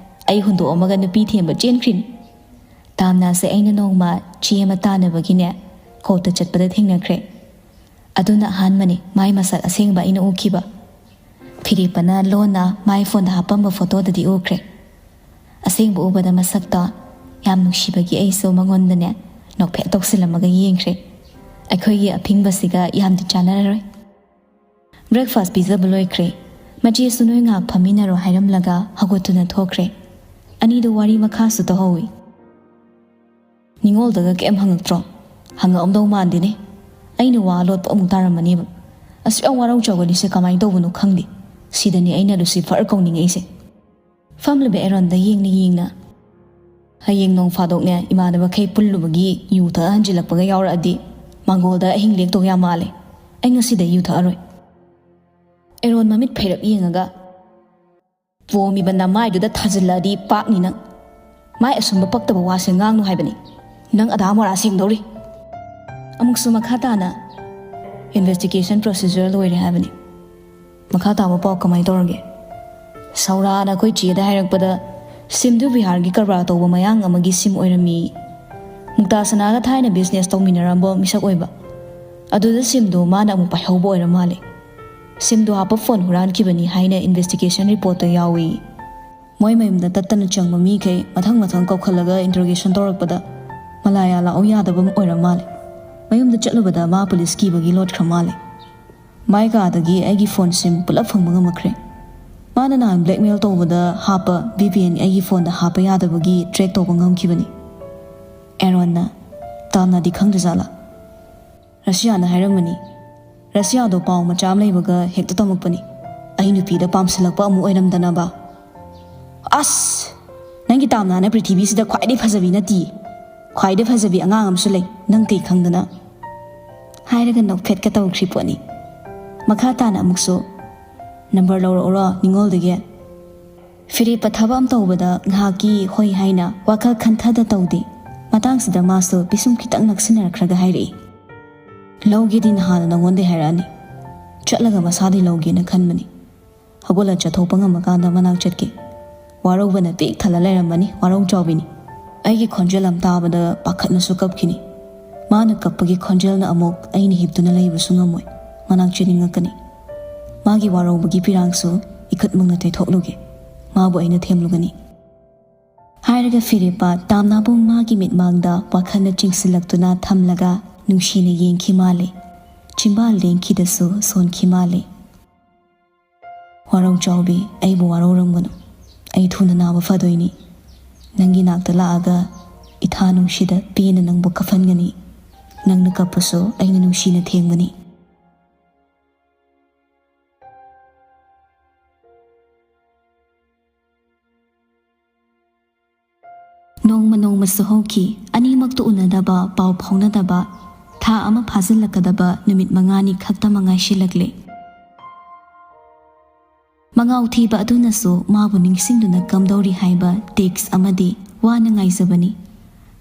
ꯑꯩ ꯍꯨꯟꯗꯣꯛꯑꯝꯃꯒ ꯅꯨꯄꯤ ꯊꯦꯝꯕ ꯆꯦꯟꯈ꯭ꯔꯤꯅꯤ꯫ ꯇꯥꯝꯅꯥꯁꯦ ꯑꯩꯅ ꯅꯣꯡꯃ ꯆꯦ ꯑꯃ ꯇꯥꯟꯅꯕꯒꯤꯅꯦ, ꯀꯣꯔꯠꯇ ꯆꯠꯄꯗ ꯊꯦꯡꯅꯈ꯭ꯔꯦ꯫ ꯑꯗꯨꯅ ꯑꯍꯥꯟꯕꯅꯤ ꯃꯥꯏ ꯃꯁꯛ ꯑꯁꯦꯡꯕ ꯑꯩꯅ ꯎꯈꯤꯕ꯫ ꯐꯤꯔꯦꯞꯄꯅ ꯂꯣꯟꯅ ꯃꯥꯏ ꯐꯣꯟꯗ ꯍꯥꯞꯄꯝꯕ ꯐꯣꯇꯣꯗꯗꯤ ꯎꯈ꯭ꯔꯦ꯫ ꯑꯁꯦꯡꯕ ꯎꯕꯗ ꯃꯁꯛꯇꯣ ꯌꯥꯝ ꯅꯨꯡꯁꯤꯕꯒꯤ ꯑꯩꯁꯨ ꯃꯉꯣꯟꯗꯅꯦ ꯅꯣꯛꯐꯦꯠ ꯇꯧꯁꯤꯜꯂꯝꯃꯒ ꯌꯦꯡꯈ꯭ꯔꯦ꯫ ꯑꯩꯈꯣꯏꯒꯤ ꯑꯐꯤꯡꯕꯁꯤꯒ ꯌꯥꯝꯗꯤ ꯆꯥꯟꯅꯔꯔꯣꯏ꯫ ꯕ꯭ꯔꯦꯛꯐꯥꯁ ꯄꯤꯖꯕ ꯂꯣꯏꯈ꯭ꯔꯦ꯫ ꯃꯆꯦꯁꯨ ꯅꯣꯏ ꯉꯥꯏꯍꯥꯛ ꯐꯝꯃꯤꯟꯅꯔꯣ ꯍꯥꯏꯔꯝꯂꯒ ꯍꯧꯒꯠꯇꯨꯅ ꯊꯣꯛꯈ꯭ꯔꯦ꯫ ꯑꯅꯤꯗꯨ ꯋꯥꯔꯤ ꯃꯈꯥꯁꯨ ꯇꯧꯍꯧꯏ꯫ ꯅꯤꯉꯣꯜꯗꯒ ꯀꯩꯝ ꯍꯪꯉꯛꯇ꯭ꯔꯣ? ꯍꯪꯉꯛꯑꯝꯗꯧ ꯃꯥꯟꯗꯦꯅꯦ꯫ ꯑꯩꯅ ꯋꯥ ꯂꯣꯠꯄ ꯑꯃꯨꯛ ꯇꯥꯔꯝꯃꯅꯦꯕ꯫ ꯑꯁꯨꯛ ꯌꯥꯝ ꯋꯥꯔꯧ ꯆꯥꯎꯒꯜꯂꯤꯁꯦ ꯀꯃꯥꯏꯅ ꯇꯧꯕꯅꯣ ꯈꯪꯗꯦ꯫ ꯁꯤꯗꯅꯦ ꯑꯩꯅ ꯂꯨꯁꯤꯐꯔ ꯀꯧꯅꯤꯡꯉꯛꯏꯁꯦ꯫ ꯐꯝꯂꯤꯕ ꯑꯦꯔꯣꯟꯗ ꯌꯦꯡꯅ ꯌꯦꯡꯅ, "ꯍꯌꯦꯡ ꯅꯣꯡ ꯐꯥꯗꯣꯛꯅꯦ ꯏꯃꯥꯟꯅꯕꯈꯩ ꯄꯨꯜꯂꯨꯕꯒꯤ ꯌꯨ ꯊꯛꯑ ꯍꯟꯖꯤꯜꯂꯛꯄꯒ ꯌꯥꯎꯔꯛꯑꯗꯤ ꯃꯥꯡꯒꯣꯜꯗ ꯑꯍꯤꯡ ꯂꯦꯛꯇꯧ ꯌꯥꯝ ꯃꯥꯜꯂꯦ꯫ ꯑꯩ ꯉꯁꯤꯗꯩ ꯌꯨ ꯊꯛꯑꯔꯣꯏ"꯫ ꯑꯦꯔꯣꯟ ꯃꯃꯤꯠ ꯐꯩꯔꯞ ꯌꯦꯡꯉꯒ, "ꯄꯣꯝꯃꯤꯕ ꯅꯃꯥꯏꯗꯨꯗ ꯊꯥꯖꯤꯜꯂꯛꯑꯗꯤ ꯄꯥꯛꯅꯤ ꯅꯪ꯫ ꯃꯥꯏ ꯑꯁꯨꯝꯕ ꯄꯛꯇꯕ ꯋꯥꯁꯦ ꯉꯥꯡꯅꯨ ꯍꯥꯏꯕꯅꯤ꯫ ꯅꯪ ꯑꯗꯥ ꯃꯣꯔꯥ ꯁꯦꯡꯗꯧꯔꯤ"꯫ ꯑꯃꯨꯛꯁꯨ ꯃꯈꯥ ꯇꯥꯅ, "Investigation procedure ꯂꯣꯏꯔꯦ ꯍꯥꯏꯕꯅꯤ꯫ ꯃꯈꯥ ꯇꯥꯕ ꯄꯥꯎ ꯀꯃꯥꯏꯅ ꯇꯧꯔꯒꯦ?" ꯁꯧꯔꯥꯅ ꯑꯩꯈꯣꯏ ꯆꯦꯗ ꯍꯥꯏꯔꯛꯄꯗ, ꯁꯤꯝꯗꯨ ꯕꯤꯍꯥꯔꯒꯤ ꯀꯔꯕꯥꯔ ꯇꯧꯕ ꯃꯌꯥꯡ ꯑꯃꯒꯤ ꯁꯤꯝ ꯑꯣꯏꯔꯝꯃꯤ꯫ ꯃꯨꯛꯇꯥ ꯁꯅꯥꯒ ꯊꯥꯏꯅ ꯕꯤꯖꯤꯅꯦꯁ ꯇꯧꯃꯤꯟꯅꯔꯝꯕ ꯃꯤꯁꯛ ꯑꯣꯏꯕ꯫ ꯑꯗꯨꯗ ꯁꯤꯝꯗꯣ ꯃꯥꯅ ꯑꯃꯨꯛ ꯄꯥꯏꯍꯧꯕ ꯑꯣꯏꯔ ꯃꯥꯜꯂꯦ꯫ ꯁꯤꯝꯗꯣ ꯍꯥꯞꯄ ꯐꯣꯟ ꯍꯨꯔꯥꯟꯈꯤꯕꯅꯤ ꯍꯥꯏꯅ ꯏꯟꯚꯦꯁꯇꯤꯒꯦꯁꯟ ꯔꯤꯄꯣꯔꯠꯇ ꯌꯥꯎꯏ꯫ ꯃꯣꯏ ꯃꯌꯨꯝꯗ ꯇꯠꯇꯅ ꯆꯪꯕ ꯃꯤꯈꯩ ꯃꯊꯪ ꯃꯊꯪ ꯀꯧꯈꯠꯂꯒ ꯏꯟꯇꯔꯣꯒꯦꯁꯟ ꯇꯧꯔꯛꯄꯗ ꯃꯂꯥꯌꯥ ꯂꯥꯛꯎ ꯌꯥꯗꯕ ꯑꯃ ꯑꯣꯏꯔ ꯃꯥꯜꯂꯦ꯫ ꯃꯌꯨꯝꯗ ꯆꯠꯂꯨꯕꯗ ꯃꯥ ꯄꯨꯂꯤꯁ ꯀꯤꯕꯒꯤ ꯂꯣꯠꯈ꯭ꯔ ꯃꯥꯜꯂꯦ꯫ ꯃꯥꯏ ꯀꯥꯗꯒꯤ ꯑꯩꯒꯤ ꯐꯣꯟ ꯁꯤꯝ ꯄꯨꯂꯞ ꯐꯪꯕ ꯉꯝꯃꯛꯈ꯭ꯔꯦ꯫ ꯃꯥꯅ ꯅꯍꯥꯟ ꯕ꯭ꯂꯦꯛꯃꯦꯜ ꯇꯧꯕꯗ ꯍꯥꯞꯄ ꯚꯤ ꯄꯤ ꯑꯦꯟ ꯑꯩꯒꯤ ꯐꯣꯟꯗ ꯍꯥꯞꯄ ꯌꯥꯗꯕꯒꯤ ꯇ꯭ꯔꯦꯛ ꯇꯧꯕ ꯉꯝꯈꯤꯕꯅꯤ꯫ ꯑꯦꯔꯣꯟꯅ, "ꯇꯥꯝꯅꯗꯤ ꯈꯪꯗ꯭ꯔꯖꯥꯠꯂꯥ?" "ꯔꯁꯤꯌꯥꯅ ꯍꯥꯏꯔꯝꯕꯅꯤ꯫ ꯔꯁꯤꯌꯥꯗꯣ ꯄꯥꯎ ꯃꯆꯥ ꯑꯃ ꯂꯩꯕꯒ ꯍꯦꯛꯇ ꯇꯝꯃꯛꯄꯅꯤ꯫ ꯑꯩ ꯅꯨꯄꯤꯗ ꯄꯥꯝꯁꯤꯜꯂꯛꯄ ꯑꯃꯨꯛ ꯑꯣꯏꯔꯝꯗꯅꯕ"꯫ "ꯑꯁ! ꯅꯪꯒꯤ ꯇꯥꯝꯅꯥꯅ ꯄ꯭ꯔꯤꯊꯤꯕꯤꯁꯤꯗ ꯈ꯭ꯋꯥꯏꯗꯩ ꯐꯖꯕꯤ ꯅꯠꯇꯤꯌꯦ꯫ ꯈ꯭ꯋꯥꯏꯗꯩ ꯐꯖꯕꯤ ꯑꯉꯥꯡ ꯑꯃꯁꯨ ꯂꯩ, ꯅꯪ ꯀꯩ ꯈꯪꯗꯅ?" ꯍꯥꯏꯔꯒ ꯅꯣꯛꯐꯦꯠꯀ ꯇꯧꯈ꯭ꯔꯤ ꯄꯣꯠꯅꯤ꯫ ꯃꯈꯥ ꯇꯥꯅ ꯑꯃꯨꯛꯁꯨ, "ꯅꯝꯕꯔ ꯂꯧꯔꯛꯎꯔꯣ ꯅꯤꯉꯣꯜꯗꯒꯤ?" ꯐꯤꯔꯦꯞꯄ ꯊꯕꯛ ꯑꯃ ꯇꯧꯕꯗ ꯉꯥꯏꯍꯥꯛꯀꯤ ꯍꯣꯏ ꯍꯥꯏꯅ ꯋꯥꯈꯜ ꯈꯟꯊꯗ ꯇꯧꯗꯦ꯫ ꯃꯇꯥꯡꯁꯤꯗ ꯃꯥꯁꯨ ꯄꯤꯁꯨꯝ ꯈꯤꯇꯪ ꯅꯛꯁꯤꯟꯅꯔꯛꯈ꯭ꯔꯒ ꯍꯥꯏꯔꯛꯏ, "ꯂꯧꯒꯦꯗꯤ ꯅꯍꯥꯟꯅ ꯅꯉꯣꯟꯗꯩ ꯍꯥꯏꯔꯛꯑꯅꯤ꯫ ꯆꯠꯂꯒ ꯃꯁꯥꯗꯩ ꯂꯧꯒꯦꯅ ꯈꯟꯕꯅꯤ꯫ ꯍꯧꯒꯠꯂ ꯆꯠꯊꯣꯛꯄ ꯉꯝꯃꯀꯥꯟꯗ ꯃꯅꯥꯛ ꯆꯠꯀꯦ꯫ ꯋꯥꯔꯧꯕꯅ ꯄꯤꯛ ꯊꯜꯂ ꯂꯩꯔꯝꯃꯅꯤ, ꯋꯥꯔꯧ ꯆꯥꯎꯕꯤꯅꯤ"꯫ ꯑꯩꯒꯤ ꯈꯣꯟꯖꯦꯜ ꯑꯃ ꯇꯥꯕꯗ ꯄꯥꯈꯠꯅꯁꯨ ꯀꯞꯈꯤꯅꯤ꯫ ꯃꯥꯅ ꯀꯞꯄꯒꯤ ꯈꯣꯟꯖꯦꯜꯅ ꯑꯃꯨꯛ ꯑꯩꯅ ꯍꯤꯞꯇꯨꯅ ꯂꯩꯕꯁꯨ ꯉꯝꯃꯣꯏ꯫ ꯃꯅꯥꯛ ꯆꯦꯟꯅꯤꯡꯉꯛꯀꯅꯤ꯫ ꯃꯥꯒꯤ ꯋꯥꯔꯧꯕꯒꯤ ꯄꯤꯔꯥꯡꯁꯨ ꯏꯈꯨꯠꯃꯛꯅ ꯇꯩꯊꯣꯛꯂꯨꯒꯦ꯫ ꯃꯥꯕꯨ ꯑꯩꯅ ꯊꯦꯝꯂꯨꯒꯅꯤ꯫ ꯍꯥꯏꯔꯒ ꯐꯤꯔꯦꯞꯄ ꯇꯥꯝꯅꯥꯕꯨ ꯃꯥꯒꯤ ꯃꯤꯠꯃꯥꯡꯗ ꯋꯥꯈꯜꯅ ꯆꯤꯡꯁꯤꯜꯂꯛꯇꯨꯅ ꯊꯝꯂꯒ ꯅꯨꯡꯁꯤꯅ ꯌꯦꯡꯈꯤ ꯃꯥꯜꯂꯦ꯫ ꯆꯤꯝꯕꯥꯜ ꯂꯦꯡꯈꯤꯗꯁꯨ ꯁꯣꯟꯈꯤ ꯃꯥꯜꯂꯦ꯫ "ꯋꯥꯔꯧ ꯆꯥꯎꯕꯤ, ꯑꯩꯕꯨ ꯋꯥꯔꯧꯔꯝꯒꯅꯨ꯫ ꯑꯩ ꯊꯨꯅ ꯅꯥꯕ ꯐꯗꯣꯏꯅꯤ꯫ ꯅꯪꯒꯤ ꯅꯥꯛꯇ ꯂꯥꯛꯑꯒ ꯏꯊꯥ ꯅꯨꯡꯁꯤꯗ ꯄꯦꯟꯅ ꯅꯪꯕꯨ ꯀꯞꯍꯟꯒꯅꯤ꯫ ꯅꯪꯅ ꯀꯞꯄꯁꯨ ꯑꯩꯅ ꯅꯨꯡꯁꯤꯅ ꯊꯦꯝꯒꯅꯤ"꯫ ꯅꯣꯡꯃ ꯅꯣꯡꯃꯁꯨ ꯍꯧꯈꯤ꯫ ꯑꯅꯤꯃꯛꯇꯨ ꯎꯅꯗꯕ, ꯄꯥꯎ ꯐꯥꯎꯅꯗꯕ ꯊꯥ ꯑꯃ ꯐꯥꯖꯤꯜꯂꯛꯀꯗꯕ ꯅꯨꯃꯤꯠ ꯃꯉꯥꯅꯤ ꯈꯛꯇ ꯃꯉꯥꯏꯁꯤꯜꯂꯛꯂꯦ꯫ ꯃꯉꯥꯎ ꯊꯤꯕ ꯑꯗꯨꯅꯁꯨ ꯃꯥꯕꯨ ꯅꯤꯡꯁꯤꯡꯗꯨꯅ ꯀꯝꯗꯧꯔꯤ ꯍꯥꯏꯕ ꯇꯦꯛꯁ ꯑꯃꯗꯤ ꯋꯥꯅ ꯉꯥꯏꯖꯕꯅꯤ꯫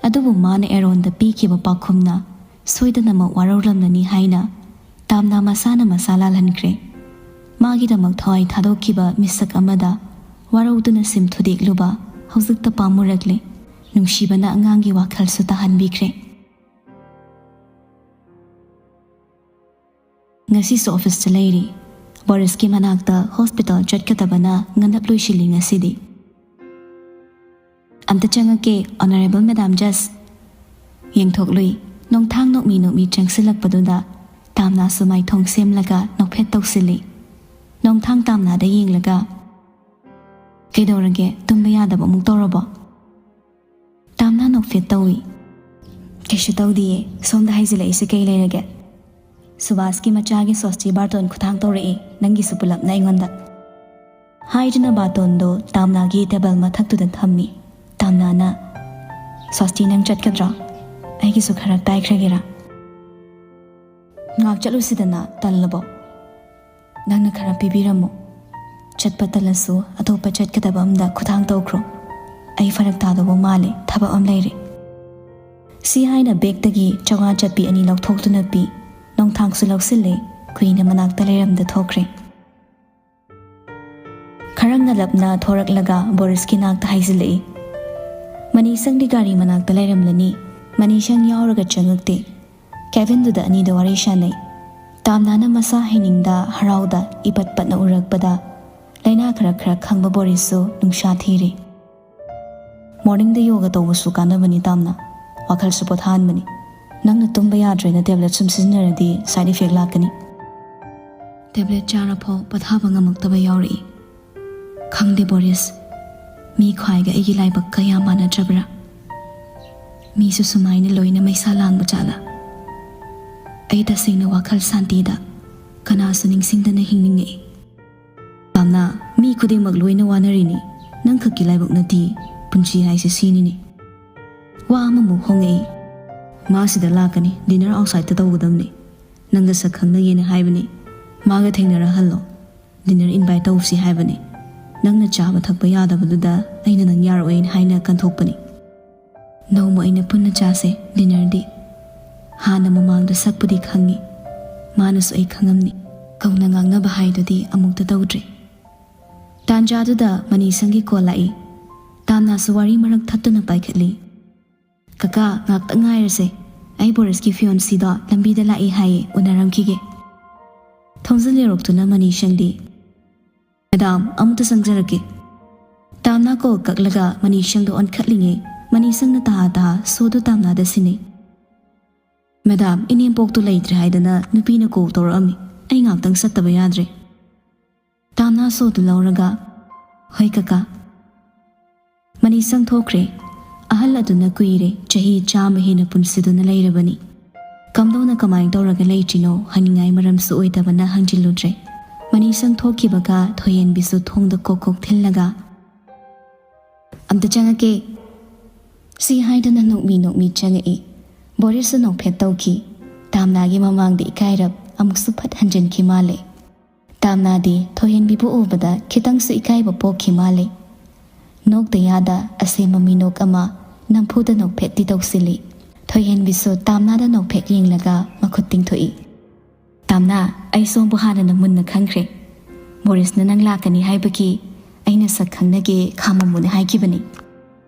ꯑꯗꯨꯕꯨ ꯃꯥꯅ ꯑꯦꯔꯣꯟꯗ ꯄꯤꯈꯤꯕ ꯄꯥꯎꯈꯨꯝꯅ ꯁꯣꯏꯗꯅꯃꯛ ꯋꯥꯔꯧꯔꯝꯂꯅꯤ ꯍꯥꯏꯅ ꯇꯥꯝꯅꯥ ꯃꯁꯥꯅ ꯃꯁꯥ ꯂꯥꯜꯍꯟꯈ꯭ꯔꯦ꯫ ꯃꯥꯒꯤꯗꯃꯛ ꯊꯋꯥꯏ ꯊꯥꯗꯣꯛꯈꯤꯕ ꯃꯤꯁꯛ ꯑꯃꯗ ꯋꯥꯔꯧꯗꯨꯅ ꯁꯤꯝ ꯊꯨꯗꯦꯛꯂꯨꯕ ꯍꯧꯖꯤꯛꯇ ꯄꯥꯝꯃꯨꯔꯛꯂꯦ꯫ ꯅꯨꯡꯁꯤꯕꯅ ꯑꯉꯥꯡꯒꯤ ꯋꯥꯈꯜꯁꯨ ꯇꯥꯍꯟꯕꯤꯈ꯭ꯔꯦ꯫ ꯉꯁꯤꯁꯨ ꯑꯣꯐꯤꯁꯇ ꯂꯩꯔꯤ꯫ ꯕꯣꯔꯤꯁꯀꯤ ꯃꯅꯥꯛꯇ ꯍꯣꯁꯄꯤꯇꯥꯜ ꯆꯠꯀꯗꯕꯅ ꯉꯟꯂꯞ ꯂꯣꯏꯁꯤꯜꯂꯤ ꯉꯁꯤꯗꯤ꯫ "ꯑꯝꯇ ꯆꯪꯉꯛꯀꯦ, ꯑꯣꯅꯔꯦꯕꯜ ꯃꯦꯗꯥꯝ ꯖꯁ"꯫ ꯌꯦꯡꯊꯣꯛꯂꯨꯏ꯫ ꯅꯣꯡꯊꯥꯡ ꯅꯣꯛꯃꯤ ꯅꯣꯛꯃꯤ ꯆꯪꯁꯤꯜꯂꯛꯄꯗꯨꯗ ꯇꯥꯝꯅꯥꯁꯨ ꯃꯥꯏꯊꯣꯡ ꯁꯦꯝꯂꯒ ꯅꯣꯛꯐꯦꯠ ꯇꯧꯁꯤꯜꯂꯤ꯫ ꯅꯣꯡꯊꯥꯡ ꯇꯥꯝꯅꯥꯗ ꯌꯦꯡꯂꯒ, "ꯀꯩꯗꯧꯔꯒꯦ? ꯇꯨꯝꯕ ꯌꯥꯗꯕ ꯑꯃꯨꯛ ꯇꯧꯔꯕꯣ?" ꯇꯥꯝꯅꯥ ꯅꯣꯛꯐꯦꯠ ꯇꯧꯏ꯫ "ꯀꯩꯁꯨ ꯇꯧꯗꯤꯌꯦ꯫ ꯁꯣꯝꯗ ꯍꯥꯏꯖꯤꯜꯂꯛꯏꯁꯦ ꯀꯩ ꯂꯩꯔꯒꯦ?" "ꯁꯨꯕꯥꯁꯀꯤ ꯃꯆꯥꯒꯤ ꯁꯣꯁꯇꯤ ꯕꯥꯔꯇꯣꯟ ꯈꯨꯊꯥꯡ ꯇꯧꯔꯛꯏ, ꯅꯪꯒꯤꯁꯨ ꯄꯨꯂꯞꯅ ꯑꯩꯉꯣꯟꯗ"꯫ ꯍꯥꯏꯗꯨꯅ ꯕꯥꯔꯇꯣꯟꯗꯣ ꯇꯥꯝꯅꯥꯒꯤ ꯇꯦꯕꯜ ꯃꯊꯛꯇꯨꯗ ꯊꯝꯃꯤ꯫ ꯇꯥꯝꯅꯥꯅ, "ꯁꯣꯁꯇꯤ, ꯅꯪ ꯆꯠꯀꯗ꯭ꯔꯣ? ꯑꯩꯒꯤꯁꯨ ꯈꯔ ꯇꯥꯏꯈ꯭ꯔꯒꯦꯔꯥ?" "ꯉꯥꯛ ꯆꯠꯂꯨꯁꯤꯗꯅ, ꯇꯜꯂꯕꯣ?" "ꯅꯪꯅ ꯈꯔ ꯄꯤꯕꯤꯔꯝꯃꯣ꯫ ꯆꯠꯄ ꯇꯜꯂꯁꯨ ꯑꯇꯣꯞꯄ ꯆꯠꯀꯗꯕ ꯑꯝꯗ ꯈꯨꯊꯥꯡ ꯇꯧꯈ꯭ꯔꯣ꯫ ꯑꯩ ꯐꯔꯛ ꯇꯥꯗꯧꯕ ꯃꯥꯜꯂꯦ, ꯊꯕꯛ ꯑꯃ ꯂꯩꯔꯦ"꯫ ꯁꯤ ꯍꯥꯏꯅ ꯕꯦꯛꯇꯒꯤ ꯆꯥꯝꯃꯉꯥ ꯆꯠꯄꯤ ꯑꯅꯤ ꯂꯧꯊꯣꯛꯇꯨꯅ ꯄꯤ꯫ ꯅꯣꯡꯊꯥꯡꯁꯨ ꯂꯧꯁꯤꯜꯂꯦ, ꯀꯨꯏꯅ ꯃꯅꯥꯛꯇ ꯂꯩꯔꯝꯗ ꯊꯣꯛꯈ꯭ꯔꯦ꯫ ꯈꯔ ꯉꯜꯂꯞꯅ ꯊꯣꯔꯛꯂꯒ ꯕꯣꯔꯤꯁꯀꯤ ꯅꯥꯛꯇ ꯍꯥꯏꯖꯤꯜꯂꯛꯏ꯫ ꯃꯅꯤꯁꯪꯗꯤ ꯒꯥꯔꯤ ꯃꯅꯥꯛꯇ ꯂꯩꯔꯝꯂꯅꯤ꯫ ꯃꯅꯤꯁꯪ ꯌꯥꯎꯔꯒ ꯆꯪꯉꯛꯇꯦ꯫ ꯀꯦꯕꯤꯟꯗꯨꯗ ꯑꯅꯤꯗꯣ ꯋꯥꯔꯤ ꯁꯥꯟꯅꯩ꯫ ꯇꯥꯝꯅꯥꯅ ꯃꯁꯥ ꯍꯩꯅꯤꯡꯗ ꯍꯔꯥꯎꯗ ꯏꯄꯠ ꯄꯠꯅ ꯎꯔꯛꯄꯗ ꯂꯥꯏꯅꯥ ꯈꯔ ꯈꯔ ꯈꯪꯕ ꯕꯣꯔꯤꯁꯁꯨ ꯅꯨꯡꯁꯥ ꯊꯤꯔꯦ꯫ "ꯃꯣꯔꯅꯤꯡꯗ ꯌꯣꯒ ꯇꯧꯕꯁꯨ ꯀꯥꯟꯅꯕꯅꯤ ꯇꯥꯝꯅꯥ, ꯋꯥꯈꯜꯁꯨ ꯄꯣꯊꯥꯍꯟꯕꯅꯤ꯫ ꯅꯪꯅ ꯇꯨꯝꯕ ꯌꯥꯗ꯭ꯔꯦꯅ ꯇꯦꯕ꯭ꯂꯦꯠ ꯁꯨꯝ ꯁꯤꯖꯤꯟꯅꯔꯗꯤ ꯁꯥꯏꯗ ꯏꯐꯦꯛ ꯂꯥꯛꯀꯅꯤ"꯫ ꯇꯦꯕ꯭ꯂꯦꯠ ꯆꯥꯔꯐꯥꯎ ꯄꯣꯊꯥꯕ ꯉꯝꯃꯛꯇꯕ ꯌꯥꯎꯔꯛꯏ꯫ ꯈꯪꯗꯦ ꯕꯣꯔꯤꯁ, ꯃꯤ ꯈ꯭ꯋꯥꯏꯒ ꯑꯩꯒꯤ ꯂꯥꯏꯕꯛꯀ ꯌꯥꯝ ꯃꯥꯟꯅꯗ꯭ꯔꯕ꯭ꯔꯥ? ꯃꯤꯁꯨ ꯁꯨꯃꯥꯏꯅ ꯂꯣꯏꯅ ꯃꯩꯁꯥ ꯂꯥꯡꯕ ꯖꯥꯠꯂꯥ? ꯑꯩ ꯇꯁꯦꯡꯅ ꯋꯥꯈꯜ ꯁꯥꯟꯇꯤꯗ ꯀꯅꯥꯁꯨ ꯅꯤꯡꯁꯤꯡꯗꯅ ꯍꯤꯡꯅꯤꯡꯉꯛꯏ꯫ ꯇꯥꯝꯅꯥ, ꯃꯤ ꯈꯨꯗꯤꯡꯃꯛ ꯂꯣꯏꯅ ꯋꯥꯅꯔꯤꯅꯤ꯫ ꯅꯪ ꯈꯛꯀꯤ ꯂꯥꯏꯕꯛ ꯅꯠꯇꯦ꯫ ꯄꯨꯟꯁꯤ ꯍꯥꯏꯁꯦ ꯁꯤꯅꯤꯅꯦ꯫ ꯋꯥ ꯑꯃꯃꯨꯛ ꯍꯣꯡꯉꯛꯏ꯫ "ꯃꯥ ꯁꯤꯗ ꯂꯥꯛꯀꯅꯤ꯫ ꯗꯤꯅꯔ ꯑꯥꯎꯠꯁꯥꯏꯗꯇ ꯇꯧꯒꯗꯕꯅꯤ꯫ ꯅꯪꯒ ꯁꯛ ꯈꯪꯅꯒꯦꯅ ꯍꯥꯏꯕꯅꯤ꯫ ꯃꯥꯒ ꯊꯦꯡꯅꯔꯍꯜꯂꯣ꯫ ꯗꯤꯅꯔ ꯏꯟꯚꯥꯏꯠ ꯇꯧꯁꯤ ꯍꯥꯏꯕꯅꯤ꯫ ꯅꯪꯅ ꯆꯥꯕ ꯊꯛꯄ ꯌꯥꯗꯕꯗꯨꯗ ꯑꯩꯅ ꯅꯪ ꯌꯥꯔꯛꯑꯣꯏꯅ ꯍꯥꯏꯅ ꯀꯟꯊꯣꯛꯄꯅꯤ꯫ ꯅꯣꯡꯃ ꯑꯩꯅ ꯄꯨꯟꯅ ꯆꯥꯁꯦ ꯗꯤꯅꯔꯗꯤ"꯫ ꯍꯥꯟꯅ ꯃꯃꯥꯡꯗ ꯁꯛꯄꯨꯗꯤ ꯈꯪꯉꯤ꯫ ꯃꯥꯅꯁꯨ ꯑꯩ ꯈꯪꯉꯝꯅꯤ꯫ ꯀꯧꯅ ꯉꯥꯡꯅꯕ ꯍꯥꯏꯗꯨꯗꯤ ꯑꯃꯨꯛꯇ ꯇꯧꯗ꯭ꯔꯤ꯫ ꯇꯥꯟꯖꯥꯗꯨꯗ ꯃꯅꯤꯁꯪꯒꯤ ꯀꯣꯜ ꯂꯥꯛꯏ꯫ ꯇꯥꯝꯅꯥꯁꯨ ꯋꯥꯔꯤ ꯃꯔꯛ ꯊꯠꯇꯨꯅ ꯄꯥꯏꯈꯠꯂꯤ꯫ "ꯀꯀꯥ, ꯉꯥꯛꯇ ꯉꯥꯏꯔꯁꯦ꯫ ꯑꯩ ꯕꯣꯔꯤꯁꯀꯤ ꯐꯤꯌꯣꯟꯁꯤꯗꯣ ꯂꯝꯕꯤꯗ ꯂꯥꯛꯏ ꯍꯥꯏꯌꯦ, ꯎꯅꯔꯝꯈꯤꯒꯦ"꯫ ꯊꯣꯡꯖꯤꯜ ꯌꯧꯔꯛꯇꯨꯅ ꯃꯅꯤꯁꯪꯗꯤ, "ꯃꯦꯗꯥꯝ, ꯑꯃꯨꯛꯇ ꯆꯪꯖꯔꯛꯀꯦ"꯫ ꯇꯥꯝꯅꯥ ꯀꯣꯜ ꯀꯛꯂꯒ ꯃꯅꯤꯁꯪꯗ ꯑꯣꯟꯈꯠꯂꯤꯉꯩ, ꯃꯅꯤꯁꯪꯅ ꯇꯍꯥ ꯇꯍꯥ ꯁꯣꯗꯨ ꯇꯥꯝꯅꯥꯗ ꯁꯤꯟꯅꯩ꯫ "ꯃꯦꯗꯥꯝ, ꯏꯅꯦꯝꯄꯣꯛꯇꯨ ꯂꯩꯇ꯭ꯔꯦ ꯍꯥꯏꯗꯅ ꯅꯨꯄꯤꯅ ꯀꯣꯜ ꯇꯧꯔꯛꯑꯝꯃꯤ꯫ ꯑꯩ ꯉꯥꯛꯇꯪ ꯆꯠꯇꯕ ꯌꯥꯗ꯭ꯔꯦ"꯫ ꯇꯥꯝꯅꯥ ꯁꯣꯗꯨ ꯂꯧꯔꯒ, "ꯍꯣꯏ ꯀꯀꯥ"꯫ ꯃꯅꯤꯁꯪ ꯊꯣꯛꯈ꯭ꯔꯦ꯫ ꯑꯍꯜ ꯑꯗꯨꯅ ꯀꯨꯏꯔꯦ, ꯆꯍꯤ ꯆꯥꯝꯃ ꯍꯦꯟꯅ ꯄꯨꯟꯁꯤꯗꯨꯅ ꯂꯩꯔꯕꯅꯤ꯫ ꯀꯝꯗꯧꯅ ꯀꯃꯥꯏꯅ ꯇꯧꯔꯒ ꯂꯩꯇ꯭ꯔꯤꯅꯣ ꯍꯪꯅꯤꯡꯉꯥꯏ ꯃꯔꯝꯁꯨ ꯑꯣꯏꯗꯕꯅ ꯍꯪꯖꯤꯜꯂꯨꯗ꯭ꯔꯦ꯫ ꯃꯅꯤꯁꯪ ꯊꯣꯛꯈꯤꯕꯒ ꯊꯣꯏꯍꯦꯟꯕꯤꯁꯨ ꯊꯣꯡꯗ ꯀꯣꯛ ꯀꯣꯛ ꯊꯤꯜꯂꯒ, "ꯑꯝꯇ ꯆꯪꯉꯛꯀꯦ"꯫ ꯁꯤ ꯍꯥꯏꯗꯨꯅ ꯅꯣꯛꯃꯤ ꯅꯣꯛꯃꯤ ꯆꯪꯉꯛꯏ꯫ ꯕꯣꯔꯤꯁꯁꯨ ꯅꯣꯛꯐꯦꯠ ꯇꯧꯈꯤ꯫ ꯇꯥꯝꯅꯥꯒꯤ ꯃꯃꯥꯡꯗ ꯏꯀꯥꯏꯔꯞ ꯑꯃꯨꯛꯁꯨ ꯐꯠ ꯍꯟꯖꯤꯟꯈꯤ ꯃꯥꯜꯂꯦ꯫ ꯇꯥꯝꯅꯥꯗꯤ ꯊꯣꯏꯍꯦꯟꯕꯤꯕꯨ ꯎꯕꯗ ꯈꯤꯇꯪꯁꯨ ꯏꯀꯥꯏꯕ ꯄꯣꯛꯈꯤ ꯃꯥꯜꯂꯦ꯫ ꯅꯣꯛꯇ ꯌꯥꯗ ꯑꯁꯦꯝꯕ ꯃꯤꯅꯣꯛ ꯑꯃ ꯅꯝꯐꯨꯗ ꯅꯣꯛꯐꯦꯠꯇꯤ ꯇꯧꯁꯤꯜꯂꯤ꯫ ꯊꯣꯏꯍꯦꯟꯕꯤꯁꯨ ꯇꯥꯝꯅꯥꯗ ꯅꯣꯛꯐꯦꯠ ꯌꯦꯡꯂꯒ ꯃꯈꯨꯠ ꯇꯤꯡꯊꯣꯛꯏ꯫ "ꯇꯥꯝꯅꯥ, ꯑꯩ ꯁꯣꯝꯕꯨ ꯍꯥꯟꯅꯅ ꯃꯨꯟꯅ ꯈꯪꯈ꯭ꯔꯦ꯫ ꯕꯣꯔꯤꯁꯅ ꯅꯪ ꯂꯥꯛꯀꯅꯤ ꯍꯥꯏꯕꯒꯤ ꯑꯩꯅ ꯁꯛ ꯈꯪꯅꯒꯦ ꯈꯥꯝꯃꯝꯃꯨꯅ ꯍꯥꯏꯈꯤꯕꯅꯤ"꯫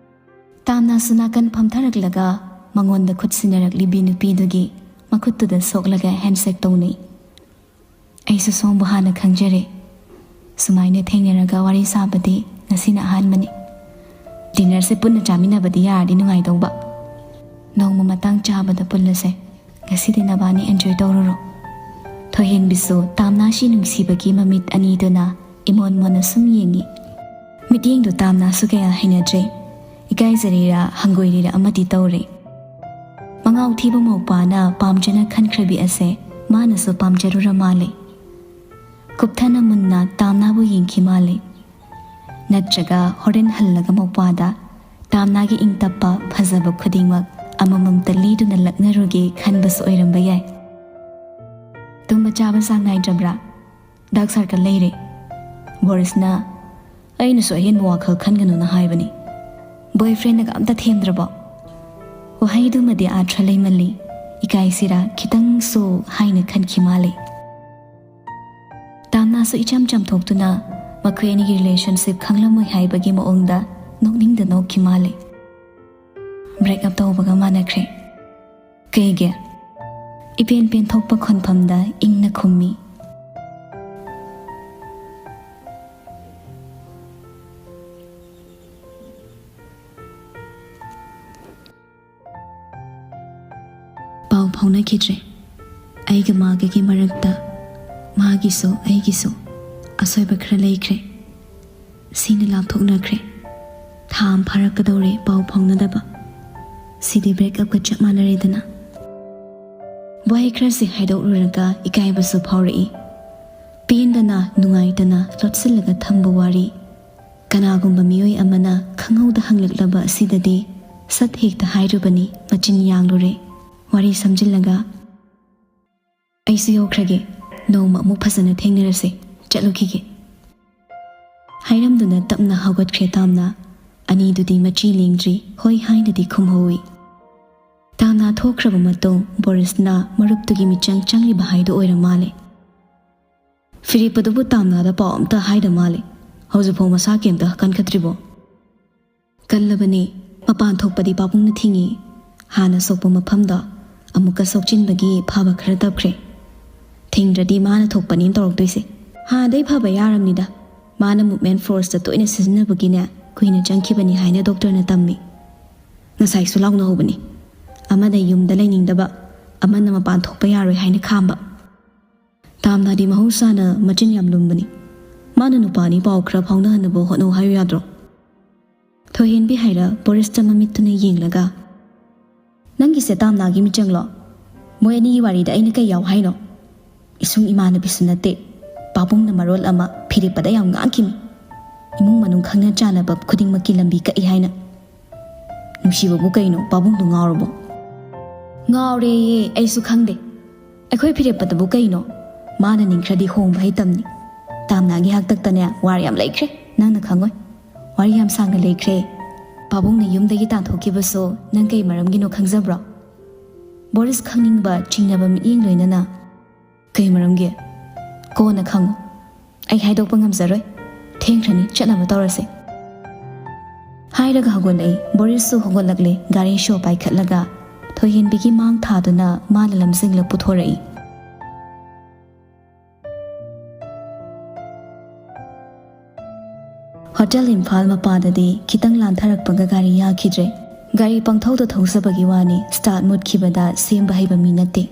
ꯇꯥꯝꯅꯥꯁꯨ ꯅꯥꯀꯟ ꯐꯝꯊꯔꯛꯂꯒ ꯃꯉꯣꯟꯗ ꯈꯨꯠ ꯁꯤꯟꯅꯔꯛꯂꯤꯕꯤ ꯅꯨꯄꯤꯗꯨꯒꯤ ꯃꯈꯨꯠꯇꯨꯗ ꯁꯣꯛꯂꯒ ꯍꯦꯟꯁꯦꯛ ꯇꯧꯅꯩ꯫ ꯑꯩꯁꯨ ꯁꯣꯝꯕꯨ ꯍꯥꯟꯅ ꯈꯪꯖꯔꯦ꯫ ꯁꯨꯃꯥꯏꯅ ꯊꯦꯡꯅꯔꯒ ꯋꯥꯔꯤ ꯁꯥꯕꯗꯤ ꯉꯁꯤꯅ ꯑꯍꯥꯟꯕꯅꯤ꯫ ꯗꯤꯅꯔꯁꯦ ꯄꯨꯟꯅ ꯆꯥꯃꯤꯟꯅꯕꯗꯤ ꯌꯥꯔꯗꯤ ꯅꯨꯡꯉꯥꯏꯗꯧꯕ꯫ ꯅꯣꯡꯃ ꯃꯇꯥꯡ ꯆꯥꯕꯗ ꯄꯨꯜꯂꯁꯦ꯫ ꯉꯁꯤꯗꯤ ꯅꯕꯥꯅꯤ ꯑꯦꯟꯖꯣꯏ ꯇꯧꯔꯨꯔꯣ꯫ ꯊꯣꯏꯍꯦꯟꯕꯤꯁꯨ ꯇꯥꯝꯅꯥꯁꯤ ꯅꯨꯡꯁꯤꯕꯒꯤ ꯃꯃꯤꯠ ꯑꯅꯤꯗꯨꯅ ꯏꯃꯣꯟ ꯃꯣꯟꯅ ꯁꯨꯝ ꯌꯦꯡꯉꯤ꯫ ꯃꯤꯠꯌꯦꯡꯗꯨ ꯇꯥꯝꯅꯥꯁꯨ ꯀꯌꯥ ꯍꯩꯅꯗ꯭ꯔꯦ꯫ ꯏꯀꯥꯏꯖꯔꯤꯔꯥ ꯍꯪꯒꯣꯏꯔꯤꯔꯥ ꯑꯃꯗꯤ ꯇꯧꯔꯦ꯫ ꯃꯉꯥꯎ ꯊꯤꯕ ꯃꯧꯄꯥꯅ ꯄꯥꯝꯖꯅ ꯈꯟꯈ꯭ꯔꯕꯤ ꯑꯁꯦ ꯃꯥꯅꯁꯨ ꯄꯥꯝꯖꯔꯨꯔ ꯃꯥꯜꯂꯦ꯫ ꯀꯨꯞꯊꯅ ꯃꯨꯟꯅ ꯇꯥꯝꯅꯥꯕꯨ ꯌꯦꯡꯈꯤ ꯃꯥꯜꯂꯦ꯫ ꯅꯠꯇ꯭ꯔꯒ ꯍꯣꯔꯦꯟ ꯍꯜꯂꯒ ꯃꯧꯄꯥꯗ ꯇꯥꯝꯅꯥꯒꯤ ꯏꯪ ꯇꯞꯄ ꯐꯖꯕ ꯈꯨꯗꯤꯡꯃꯛ ꯑꯃꯃꯝꯇ ꯂꯤꯗꯨꯅ ꯂꯛꯅꯔꯨꯒꯦ ꯈꯟꯕꯁꯨ ꯑꯣꯏꯔꯝꯕ ꯌꯥꯏ꯫ ꯇꯨꯝꯕ ꯆꯥꯕ ꯆꯥꯡ ꯅꯥꯏꯗ꯭ꯔꯕ꯭ꯔꯥ? ꯗꯥꯛ ꯁꯥꯔꯀꯜ ꯂꯩꯔꯦ꯫ ꯕꯣꯔꯤꯁꯅ, "ꯑꯩꯅꯁꯨ ꯑꯍꯦꯟꯕ ꯋꯥꯈꯜ ꯈꯟꯒꯅꯨꯅ ꯍꯥꯏꯕꯅꯤ꯫ ꯕꯣꯏꯐ꯭ꯔꯦꯟꯅꯒ ꯑꯝꯇ ꯊꯦꯝꯗ꯭ꯔꯕꯣ?" ꯋꯥꯍꯩꯗꯨꯃꯗꯤ ꯑꯥꯔꯊ ꯂꯩꯃꯜꯂꯤ꯫ ꯏꯀꯥꯏꯁꯤꯔꯥ ꯈꯤꯇꯪꯁꯨ ꯍꯥꯏꯅ ꯈꯟꯈꯤ ꯃꯥꯜꯂꯤ꯫ ꯇꯥꯝꯅꯥꯁꯨ ꯏꯆꯝ ꯆꯝꯊꯣꯛꯇꯨꯅ ꯃꯈꯣꯏ ꯑꯅꯤꯒꯤ ꯔꯤꯂꯦꯁꯟꯁꯤꯞ ꯈꯪꯂꯝꯃꯣꯏ ꯍꯥꯏꯕꯒꯤ ꯃꯑꯣꯡꯗ ꯅꯣꯛꯅꯤꯡꯗ ꯅꯣꯛꯈꯤ ꯃꯥꯜꯂꯤ꯫ ꯕ꯭ꯔꯦꯛ ꯑꯞ ꯇꯧꯕꯒ ꯃꯥꯟꯅꯈ꯭ꯔꯦ꯫ "ꯀꯩꯒꯤ?" ꯏꯄꯦꯟ ꯄꯦꯟꯊꯣꯛꯄ ꯈꯣꯟꯐꯝꯗ ꯏꯪꯅ ꯈꯨꯝꯃꯤ꯫ ꯄꯥꯎ ꯐꯥꯎꯅꯈꯤꯗ꯭ꯔꯦ꯫ ꯑꯩꯒ ꯃꯥꯒꯒꯤ ꯃꯔꯛꯇ ꯃꯥꯒꯤꯁꯨ ꯑꯩꯒꯤꯁꯨ ꯑꯁꯣꯏꯕ ꯈꯔ ꯂꯩꯈ꯭ꯔꯦ꯫ ꯁꯤꯅ ꯂꯥꯞꯊꯣꯛꯅꯈ꯭ꯔꯦ꯫ ꯊꯥ ꯑꯃ ꯐꯥꯔꯛꯀꯗꯧꯔꯦ ꯄꯥꯎ ꯐꯥꯎꯅꯗꯕ꯫ ꯁꯤꯗꯤ ꯕ꯭ꯔꯦꯛ ꯑꯞꯀ ꯆꯞ ꯃꯥꯟꯅꯔꯦꯗꯅ꯫ ꯋꯥꯍꯩ ꯈꯔꯁꯤ ꯍꯥꯏꯗꯣꯛꯂꯨꯔꯒ ꯏꯀꯥꯏꯕꯁꯨ ꯐꯥꯎꯔꯛꯏ꯫ ꯄꯦꯟꯗꯅ, ꯅꯨꯡꯉꯥꯏꯇꯅ ꯂꯣꯠꯁꯤꯜꯂꯒ ꯊꯝꯕ ꯋꯥꯔꯤ꯫ ꯀꯅꯥꯒꯨꯝꯕ ꯃꯤꯑꯣꯏ ꯑꯃꯅ ꯈꯪꯍꯧꯗ ꯍꯪꯂꯛꯂꯕ ꯑꯁꯤꯗꯗꯤ ꯁꯠ ꯍꯦꯛꯇ ꯍꯥꯏꯔꯨꯕꯅꯤ, ꯃꯆꯤꯟ ꯌꯥꯡꯂꯨꯔꯦ꯫ ꯋꯥꯔꯤ ꯁꯝꯖꯤꯜꯂꯒ, "ꯑꯩꯁꯨ ꯌꯧꯈ꯭ꯔꯒꯦ, ꯅꯣꯡꯃ ꯑꯃꯨꯛ ꯐꯖꯅ ꯊꯦꯡꯅꯔꯁꯦ, ꯆꯠꯂꯨꯈꯤꯒꯦ" ꯍꯥꯏꯔꯝꯗꯨꯅ ꯇꯞꯅ ꯍꯧꯒꯠꯈ꯭ꯔꯦ ꯇꯥꯝꯅ꯫ ꯑꯅꯤꯗꯨꯗꯤ ꯃꯆꯤ ꯂꯦꯡꯗ꯭ꯔꯤ, ꯍꯣꯏ ꯍꯥꯏꯅꯗꯤ ꯈꯨꯝꯍꯧꯏ꯫ ꯇꯥꯝꯅ ꯊꯣꯛꯈ꯭ꯔꯕ ꯃꯇꯨꯡ ꯕꯣꯔꯤꯁꯅ ꯃꯔꯨꯞꯇꯨꯒꯤ ꯃꯤꯆꯪ ꯆꯪꯂꯤꯕ ꯍꯥꯏꯗꯨ ꯑꯣꯏꯔ ꯃꯥꯜꯂꯦ꯫ "ꯐꯤꯔꯦꯞꯄꯗꯨꯕꯨ ꯇꯥꯝꯅꯥꯗ ꯄꯥꯎ ꯑꯝꯇ ꯍꯥꯏꯗ ꯃꯥꯜꯂꯦ꯫ ꯍꯧꯖꯤꯛꯐꯥꯎ ꯃꯁꯥ ꯀꯩꯝꯇ ꯀꯟꯈꯠꯇ꯭ꯔꯤꯕꯣ?" "ꯀꯜꯂꯕꯅꯦ꯫ ꯃꯄꯥꯟ ꯊꯣꯛꯄꯗꯤ ꯄꯥꯕꯨꯡꯅ ꯊꯤꯡꯉꯤ꯫ ꯍꯥꯟꯅ ꯁꯣꯛꯄ ꯃꯐꯝꯗꯣ ꯑꯃꯨꯛꯀ ꯁꯣꯛꯆꯤꯟꯕꯒꯤ ꯐꯕ ꯈꯔ ꯇꯞꯈ꯭ꯔꯦ꯫ ꯏꯪꯗ꯭ꯔꯗꯤ ꯃꯥꯅ ꯊꯣꯛꯄꯅꯤ ꯇꯧꯔꯛꯇꯣꯏꯁꯦ꯫ ꯍꯥꯟꯅꯗꯩ ꯐꯕ ꯌꯥꯔꯝꯅꯤꯗ꯫ ꯃꯥꯅ movement forceꯇ ꯇꯣꯏꯅ ꯁꯤꯖꯤꯟꯅꯕꯒꯤꯅꯦ, ꯀꯨꯏꯅ ꯆꯪꯈꯤꯕꯅꯤ ꯍꯥꯏꯅ doctorꯅ ꯇꯝꯃꯤ꯫ ꯉꯁꯥꯏꯁꯨ ꯂꯥꯎꯅꯍꯧꯕꯅꯤ꯫ ꯑꯃꯅ ꯌꯨꯝꯗ ꯂꯩꯅꯤꯡꯗꯕ, ꯑꯃꯅ ꯃꯄꯥꯟ ꯊꯣꯛꯄ ꯌꯥꯔꯣꯏ ꯍꯥꯏꯅ ꯈꯥꯝꯕ꯫ ꯇꯥꯝꯅꯥꯗꯤ ꯃꯍꯧꯁꯥꯅ ꯃꯆꯤꯟ ꯌꯥꯝ ꯂꯨꯝꯕꯅꯤ꯫ ꯃꯥꯅ ꯅꯨꯄꯥ ꯑꯅꯤ ꯄꯥꯎ ꯈꯔ ꯐꯥꯎꯅꯍꯟꯅꯕ ꯍꯣꯠꯅꯧ ꯍꯥꯏꯌꯨ ꯌꯥꯗ꯭ꯔꯣ? ꯊꯣꯏꯍꯦꯟꯕꯤ ꯍꯥꯏꯔ ꯕꯣꯔꯤꯁꯇ ꯃꯃꯤꯠꯇꯨꯅ ꯌꯦꯡꯂꯒ, "ꯅꯪꯒꯤꯁꯦ ꯇꯥꯝꯅꯥꯒꯤ ꯃꯤꯆꯪꯂꯣ? ꯃꯣꯏ ꯑꯅꯤꯒꯤ ꯋꯥꯔꯤꯗ ꯑꯩꯅ ꯀꯩ ꯌꯥꯎ ꯍꯥꯏꯅꯣ? ꯏꯁꯨꯡ ꯏꯃꯥꯟꯅꯕꯤꯁꯨ ꯅꯠꯇꯦ꯫ ꯄꯥꯕꯨꯡꯅ ꯃꯔꯣꯜ ꯑꯃ ꯐꯤꯔꯦꯞꯄꯗ ꯌꯥꯝ ꯉꯥꯡꯈꯤꯃꯤ꯫ ꯏꯃꯨꯡ ꯃꯅꯨꯡ ꯈꯪꯅ ꯆꯥꯟꯅꯕ ꯈꯨꯗꯤꯡꯃꯛꯀꯤ ꯂꯝꯕꯤ ꯀꯛꯏ ꯍꯥꯏꯅ꯫ ꯅꯨꯡꯁꯤꯕꯕꯨ ꯀꯩꯅꯣ, ꯄꯥꯕꯨꯡꯗꯣ ꯉꯥꯎꯔꯕꯣ?" "ꯉꯥꯎꯔꯦꯌꯦ, ꯑꯩꯁꯨ ꯈꯪꯗꯦ꯫ ꯑꯩꯈꯣꯏ ꯐꯤꯔꯦꯞꯄꯗꯕꯨ ꯀꯩꯅꯣ? ꯃꯥꯅ ꯅꯤꯡꯈ꯭ꯔꯗꯤ ꯍꯣꯡꯕ ꯍꯩꯇꯝꯅꯤ꯫ ꯇꯥꯝꯅꯥꯒꯤ ꯍꯥꯛꯇꯛꯇꯅꯦ ꯋꯥꯔ ꯌꯥꯝ ꯂꯩꯈ꯭ꯔꯦ, ꯅꯪꯅ ꯈꯪꯉꯣꯏ꯫ ꯋꯥꯔꯤ ꯌꯥꯝ ꯁꯥꯡꯅ ꯂꯩꯈ꯭ꯔꯦ꯫ ꯄꯥꯕꯨꯡꯅ ꯌꯨꯝꯗꯒꯤ ꯇꯥꯟꯊꯣꯛꯈꯤꯕꯁꯨ ꯅꯪ ꯀꯩ ꯃꯔꯝꯒꯤꯅꯣ ꯈꯪꯖꯕ꯭ꯔꯣ?" ꯕꯣꯔꯤꯁ ꯈꯪꯅꯤꯡꯕ ꯆꯤꯡꯅꯕ ꯃꯤꯠꯌꯦꯡ ꯂꯣꯏꯅꯅ, "ꯀꯩ ꯃꯔꯝꯒꯤ? ꯀꯣꯟꯅ ꯈꯪꯉꯨ꯫ ꯑꯩ ꯍꯥꯏꯗꯣꯛꯄ ꯉꯝꯖꯔꯣꯏ꯫ ꯊꯦꯡꯈ꯭ꯔꯅꯤ, ꯆꯠꯅꯕ ꯇꯧꯔꯁꯦ꯫" ꯍꯥꯏꯔꯒ ꯍꯧꯒꯠꯂꯛꯏ꯫ ꯕꯣꯔꯤꯁꯁꯨ ꯍꯧꯒꯠꯂꯛꯂꯦ꯫ ꯒꯥꯔꯤ ꯁꯣ ꯄꯥꯏꯈꯠꯂꯒ ꯊꯣꯏꯍꯦꯟꯕꯤꯒꯤ ꯃꯥꯡ ꯊꯥꯗꯨꯅ ꯃꯥꯅ ꯂꯝꯖꯤꯡꯂ ꯄꯨꯊꯣꯔꯛꯏ꯫ ꯍꯣꯇꯦꯜ ꯏꯝꯐꯥꯜ ꯃꯄꯥꯗꯗꯤ ꯈꯤꯇꯪ ꯂꯥꯟꯊꯔꯛꯄꯒ ꯒꯥꯔꯤ ꯌꯥꯈꯤꯗ꯭ꯔꯦ꯫ ꯒꯥꯔꯤ ꯄꯪꯊꯧꯗ ꯊꯧꯖꯕꯒꯤ ꯋꯥꯅꯤ, start ꯃꯨꯠꯈꯤꯕꯗ ꯁꯦꯝꯕ ꯍꯩꯕ ꯃꯤ ꯅꯠꯇꯦ꯫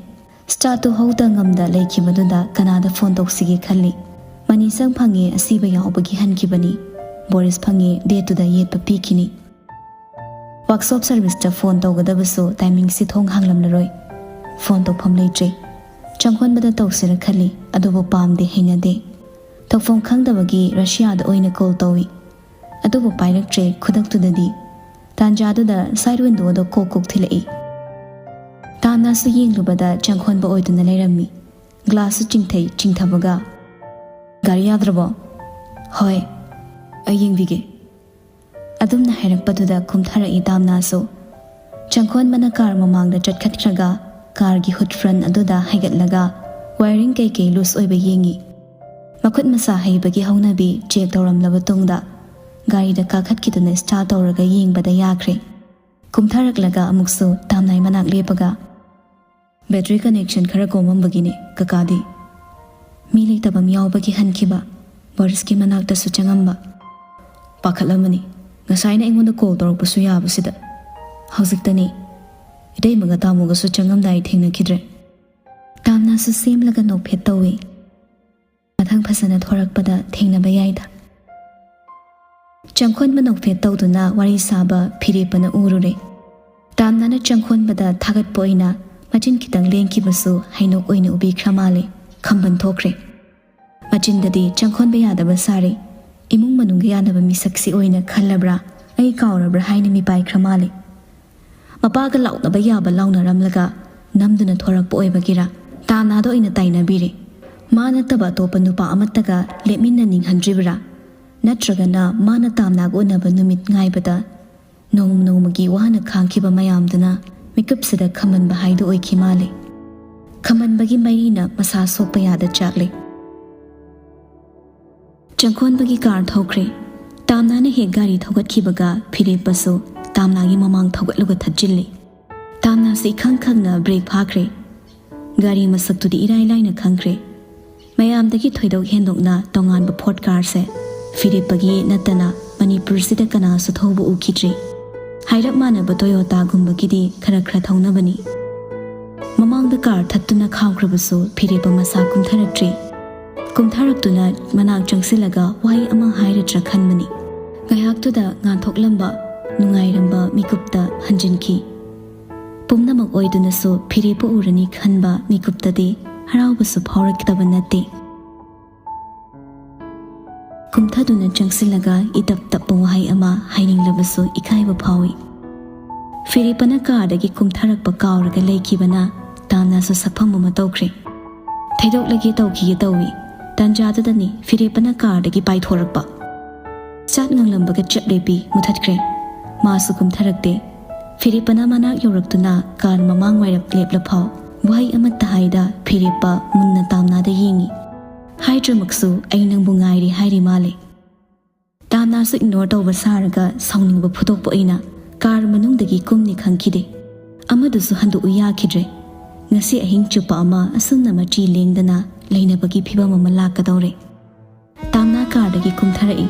Startꯇꯨ ꯍꯧꯗ ꯉꯝꯗ ꯂꯩꯈꯤꯕꯗꯨꯗ ꯀꯅꯥꯗ ꯐꯣꯟ ꯇꯧꯁꯤꯒꯦ ꯈꯜꯂꯤ꯫ ꯃꯅꯤꯁꯪ ꯐꯪꯉꯦ, ꯑꯁꯤꯕ ꯌꯥꯎꯕꯒꯤ ꯍꯟꯈꯤꯕꯅꯤ꯫ ꯕꯣꯔꯤꯁ ꯐꯪꯉꯦ, dateꯇꯨꯗ ꯌꯦꯠꯄ ꯄꯤꯈꯤꯅꯤ꯫ Workshop serviceꯇ ꯐꯣꯟ ꯇꯧꯒꯗꯕꯁꯨ timingꯁꯤ ꯊꯣꯡ ꯍꯥꯡꯂꯝꯂꯔꯣꯏ꯫ ꯐꯣꯟ ꯇꯧꯐꯝ ꯂꯩꯇ꯭ꯔꯦ꯫ ꯆꯪꯈꯣꯟꯕꯗ ꯇꯧꯁꯤꯔ ꯈꯜꯂꯤ, ꯑꯗꯨꯕꯨ ꯄꯥꯝꯗꯦ, ꯍꯩꯅꯗꯦ꯫ ꯇꯧꯐꯝ ꯈꯪꯗꯕꯒꯤ ꯔꯁꯤꯌꯥꯗ ꯑꯣꯏꯅ call ꯇꯧꯏ꯫ ꯑꯗꯨꯕꯨ ꯄꯥꯏꯔꯛꯇ꯭ꯔꯦ ꯈꯨꯗꯛꯇꯨꯗꯗꯤ꯫ ꯇꯥꯟꯖꯥꯗꯨꯗ side windowꯗ ꯀꯣꯛ ꯀꯣꯛ ꯊꯤꯜꯂꯛꯏ꯫ ꯇꯥꯟꯅꯁꯨ ꯌꯦꯡꯂꯨꯕꯗ ꯆꯪꯈꯣꯟꯕ ꯑꯣꯏꯗꯨꯅ ꯂꯩꯔꯝꯃꯤ꯫ Glassꯁꯨ ꯆꯤꯡꯊꯩ, ꯆꯤꯡꯊꯕꯒ, "ꯒꯥꯔꯤ ꯌꯥꯗ꯭ꯔꯕꯣ?" "ꯍꯣꯏ, ꯑꯩ ꯌꯦꯡꯕꯤꯒꯦ꯫" ꯑꯗꯨꯝꯅ ꯍꯥꯏꯔꯛꯄꯗꯨꯗ ꯀꯨꯝꯊꯔꯛꯏ ꯇꯥꯝꯅꯥꯁꯨ꯫ ꯆꯪꯈꯣꯟꯕꯅ car ꯃꯃꯥꯡꯗ ꯆꯠꯈꯠꯈ꯭ꯔꯒ carꯒꯤ hood front ꯑꯗꯨꯗ ꯍꯥꯏꯒꯠꯂꯒ wiring ꯀꯩꯀꯩ loose ꯑꯣꯏꯕ ꯌꯦꯡꯉꯤ꯫ ꯃꯈꯨꯠ ꯃꯁꯥ ꯍꯩꯕꯒꯤ ꯍꯧꯅꯕꯤ check ꯇꯧꯔꯝꯂꯕ ꯇꯨꯡꯗ ꯒꯥꯔꯤꯗ ꯀꯥꯈꯠꯈꯤꯗꯨꯅ start ꯇꯧꯔꯒ ꯌꯦꯡꯕꯗ ꯌꯥꯈ꯭ꯔꯦ꯫ ꯀꯨꯝꯊꯔꯛꯂꯒ ꯑꯃꯨꯛꯁꯨ ꯇꯥꯝꯅꯥꯏ ꯃꯅꯥꯛ ꯂꯦꯞꯄꯒ, "Battery connection ꯈꯔ ꯀꯣꯝꯃꯝꯕꯒꯤꯅꯦ, ꯀꯀꯥꯗꯤ?" ꯃꯤ ꯂꯩꯇꯕ ꯑꯃ ꯌꯥꯎꯕꯒꯤ ꯍꯟꯈꯤꯕ ꯕꯣꯔꯤꯁꯀꯤ ꯃꯅꯥꯛꯇꯁꯨ ꯆꯪꯉꯝꯕ꯫ ꯄꯥꯈꯠꯂꯝꯃꯅꯤ, ꯉꯁꯥꯏꯅ ꯑꯩꯉꯣꯟꯗ ꯀꯣꯜ ꯇꯧꯔꯛꯄꯁꯨ ꯌꯥꯕꯁꯤꯗ꯫ ꯍꯧꯖꯤꯛꯇꯅꯤ ꯏꯇꯩꯃꯒ ꯇꯥꯃꯣꯒꯁꯨ ꯆꯪꯉꯝꯗꯥꯏ ꯊꯦꯡꯅꯈꯤꯗ꯭ꯔꯦ꯫ ꯇꯥꯝꯅꯥꯁꯨ ꯁꯦꯝꯂꯒ ꯅꯣꯛꯐꯦꯠ ꯇꯧꯏ꯫ ꯃꯊꯪ ꯐꯖꯅ ꯊꯣꯔꯛꯄꯗ ꯊꯦꯡꯅꯕ ꯌꯥꯏꯗ꯫ ꯆꯪꯈꯣꯟꯕ ꯅꯣꯛꯐꯦꯠ ꯇꯧꯗꯨꯅ ꯋꯥꯔꯤ ꯁꯥꯕ ꯐꯤꯔꯦꯞꯄꯅ ꯎꯔꯨꯔꯦ꯫ ꯇꯥꯝꯅꯥꯅ ꯆꯪꯈꯣꯟꯕꯗ ꯊꯥꯒꯠꯄ ꯑꯣꯏꯅ ꯃꯆꯤꯟ ꯈꯤꯇꯪ ꯂꯦꯡꯈꯤꯕꯁꯨ ꯍꯩꯅꯣꯛ ꯑꯣꯏꯅ ꯎꯕꯤꯈ꯭ꯔ ꯃꯥꯜꯂꯦ꯫ ꯈꯝꯕꯟ ꯊꯣꯛꯈ꯭ꯔꯦ꯫ ꯃꯆꯤꯟꯗꯗꯤ ꯆꯪꯈꯣꯟꯕ ꯌꯥꯗꯕ ꯁꯥꯔꯦ꯫ ꯏꯃꯨꯡ ꯃꯅꯨꯡꯒ ꯌꯥꯅꯕ ꯃꯤꯁꯛꯁꯤ ꯑꯣꯏꯅ ꯈꯜꯂꯕ꯭ꯔꯥ, ꯑꯩ ꯀꯥꯎꯔꯕ꯭ꯔꯥ ꯍꯥꯏꯅ ꯃꯤꯄꯥꯏꯈ꯭ꯔ ꯃꯥꯜꯂꯦ꯫ ꯃꯄꯥꯒ ꯂꯥꯎꯅꯕ ꯌꯥꯕ ꯂꯥꯎꯅꯔꯝꯂꯒ ꯅꯝꯗꯨꯅ ꯊꯣꯔꯛꯄ ꯑꯣꯏꯕꯒꯤꯔ ꯇꯥꯝꯅꯥꯗ ꯑꯣꯏꯅ ꯇꯥꯏꯅꯕꯤꯔꯦ꯫ ꯃꯥ ꯅꯠꯇꯕ ꯑꯇꯣꯞꯄ ꯅꯨꯄꯥ ꯑꯃꯠꯇꯒ ꯂꯦꯞꯃꯤꯟꯅꯅꯤꯡꯍꯟꯗ꯭ꯔꯤꯕ꯭ꯔꯥ? ꯅꯠꯇ꯭ꯔꯒꯅ ꯃꯥꯅ ꯇꯥꯝꯅꯥꯒ ꯎꯅꯕ ꯅꯨꯃꯤꯠ ꯉꯥꯏꯕꯗ ꯅꯣꯡꯃ ꯅꯣꯡꯃꯒꯤ ꯋꯥꯅ ꯈꯥꯡꯈꯤꯕ ꯃꯌꯥꯝꯗꯨꯅ ꯃꯤꯀꯨꯞꯁꯤꯗ ꯈꯝꯕꯟꯕ ꯍꯥꯏꯗꯨ ꯑꯣꯏꯈꯤ ꯃꯥꯜꯂꯦ꯫ ꯈꯝꯕꯟꯕꯒꯤ ꯃꯩꯅ ꯃꯁꯥ ꯁꯣꯛꯄ ꯌꯥꯗ ꯆꯥꯛꯂꯦ꯫ ꯆꯪꯈꯣꯟꯕꯒꯤ ꯀꯥꯔ ꯊꯧꯈ꯭ꯔꯦ꯫ ꯇꯥꯝꯅꯥꯅ ꯍꯦꯛ ꯒꯥꯔꯤ ꯊꯧꯒꯠꯈꯤꯕꯒ ꯐꯤꯔꯦꯞꯄꯁꯨ ꯇꯥꯝꯅꯥꯒꯤ ꯃꯃꯥꯡ ꯊꯧꯒꯠꯂꯒ ꯊꯠꯆꯤꯜꯂꯦ꯫ ꯇꯥꯝꯅꯥꯁꯨ ꯏꯈꯪ ꯈꯪꯅ ꯕ꯭ꯔꯦꯛ ꯐꯥꯈ꯭ꯔꯦ꯫ ꯒꯥꯔꯤ ꯃꯁꯛꯇꯨꯗꯤ ꯏꯔꯥꯏ ꯂꯥꯏꯅ ꯈꯪꯈ꯭ꯔꯦ꯫ ꯃꯌꯥꯝꯗꯒꯤ ꯊꯣꯏꯗꯣꯛ ꯍꯦꯟꯗꯣꯛꯅ ꯇꯣꯉꯥꯟꯕ ꯐꯣꯔꯠ ꯀꯥꯔꯁꯦ ꯐꯤꯔꯦꯞꯄꯒꯤ ꯅꯠꯇꯅ ꯃꯅꯤꯄꯨꯔꯁꯤꯗ ꯀꯅꯥꯁꯨ ꯊꯧꯕ ꯎꯈꯤꯗ꯭ꯔꯤ꯫ ꯍꯥꯏꯔꯞ ꯃꯥꯟꯅꯕ ꯇꯣꯌꯣꯇꯥꯒꯨꯝꯕꯒꯤꯗꯤ ꯈꯔ ꯈꯔ ꯊꯧꯅꯕꯅꯤ꯫ ꯃꯃꯥꯡꯗ ꯀꯥꯔ ꯊꯠꯇꯨꯅ ꯈꯥꯝꯈ꯭ꯔꯕꯁꯨ ꯐꯤꯔꯦꯞꯄ ꯃꯁꯥ ꯀꯨꯝꯊꯔꯛꯇ꯭ꯔꯤ꯫ ꯀꯨꯝꯊꯔꯛꯇꯨꯅ ꯃꯅꯥꯛ ꯆꯪꯁꯤꯜꯂꯒ ꯋꯥꯍꯩ ꯑꯃ ꯍꯥꯏꯔꯗ꯭ꯔꯥ ꯈꯟꯕꯅꯤ꯫ ꯉꯥꯏꯍꯥꯛꯇꯨꯗ ꯉꯥꯟꯊꯣꯛꯂꯝꯕ ꯅꯨꯡꯉꯥꯏꯔꯝꯕ ꯃꯤꯀꯨꯞꯇ ꯍꯟꯖꯤꯟꯈꯤ꯫ ꯄꯨꯝꯅꯃꯛ ꯑꯣꯏꯗꯨꯅꯁꯨ ꯐꯤꯔꯦꯞꯄ ꯎꯔꯅꯤ ꯈꯟꯕ ꯃꯤꯀꯨꯞꯇꯗꯤ ꯍꯔꯥꯎꯕꯁꯨ ꯐꯥꯎꯔꯛꯇꯕ ꯅꯠꯇꯦ꯫ ꯀꯨꯝꯊꯗꯨꯅ ꯆꯪꯁꯤꯜꯂꯒ ꯏꯇꯞ ꯇꯞꯄ ꯋꯥꯍꯩ ꯑꯃ ꯍꯥꯏꯅꯤꯡꯂꯕꯁꯨ ꯏꯀꯥꯏꯕ ꯐꯥꯎꯏ꯫ ꯐꯤꯔꯦꯞꯄꯅ ꯀꯥꯔꯗꯒꯤ ꯀꯨꯝꯊꯔꯛꯄ ꯀꯥꯎꯔꯒ ꯂꯩꯈꯤꯕꯅ ꯇꯥꯝꯅꯥꯁꯨ ꯁꯛꯐꯝ ꯑꯃ ꯇꯧꯈ꯭ꯔꯦ꯫ ꯊꯩꯗꯣꯛꯂꯒꯦ ꯇꯧꯈꯤꯒꯦ ꯇꯧꯏ꯫ ꯇꯥꯟꯖꯥꯗꯨꯗꯅꯤ ꯐꯤꯔꯦꯞꯄꯅ ꯀꯥꯔꯗꯒꯤ ꯄꯥꯏꯊꯣꯔꯛꯄ꯫ ꯆꯥꯠ ꯉꯥꯡꯂꯝꯕꯒ ꯆꯞ ꯂꯦꯞꯄꯤ ꯃꯨꯊꯠꯈ꯭ꯔꯦ꯫ ꯃꯥꯁꯨ ꯀꯨꯝꯊꯔꯛꯇꯦ꯫ ꯐꯤꯔꯦꯞꯄꯅ ꯃꯅꯥꯛ ꯌꯧꯔꯛꯇꯨꯅ ꯀꯥꯔ ꯃꯃꯥꯡ ꯋꯥꯏꯔꯞ ꯂꯦꯞꯂꯐꯥꯎ ꯋꯥꯍꯩ ꯑꯃꯠꯇ ꯍꯥꯏꯗ ꯐꯤꯔꯦꯞꯄ ꯃꯨꯟꯅ ꯇꯥꯝꯅꯥꯗ ꯌꯦꯡꯏ꯫ ꯍꯥꯏꯗ꯭ꯔꯃꯛꯁꯨ ꯑꯩ ꯅꯪꯕꯨ ꯉꯥꯏꯔꯤ ꯍꯥꯏꯔꯤ ꯃꯥꯜꯂꯦ꯫ ꯇꯥꯝꯅꯥꯁꯨ ꯏꯒꯅꯣꯔ ꯇꯧꯕ ꯁꯥꯔꯒ ꯁꯥꯎꯅꯤꯡꯕ ꯐꯨꯗꯣꯛꯄ ꯑꯣꯏꯅ ꯀꯥꯔ ꯃꯅꯨꯡꯗꯒꯤ ꯀꯨꯝꯅꯤ ꯈꯪꯈꯤꯗꯦ꯫ ꯑꯃꯗꯨꯁꯨ ꯍꯟꯗꯣꯛꯎ ꯌꯥꯈꯤꯗ꯭ꯔꯦ꯫ ꯉꯁꯤ ꯑꯍꯤꯡ ꯆꯨꯞꯄ ꯑꯃ ꯑꯁꯨꯝꯅ ꯃꯆꯤ ꯂꯦꯡꯗꯅ ꯂꯩꯅꯕꯒꯤ ꯐꯤꯕꯝ ꯑꯃ ꯂꯥꯛꯀꯗꯧꯔꯦ꯫ ꯇꯥꯝꯅꯥ ꯀꯥꯔꯗꯒꯤ ꯀꯨꯝꯊꯔꯛꯏ꯫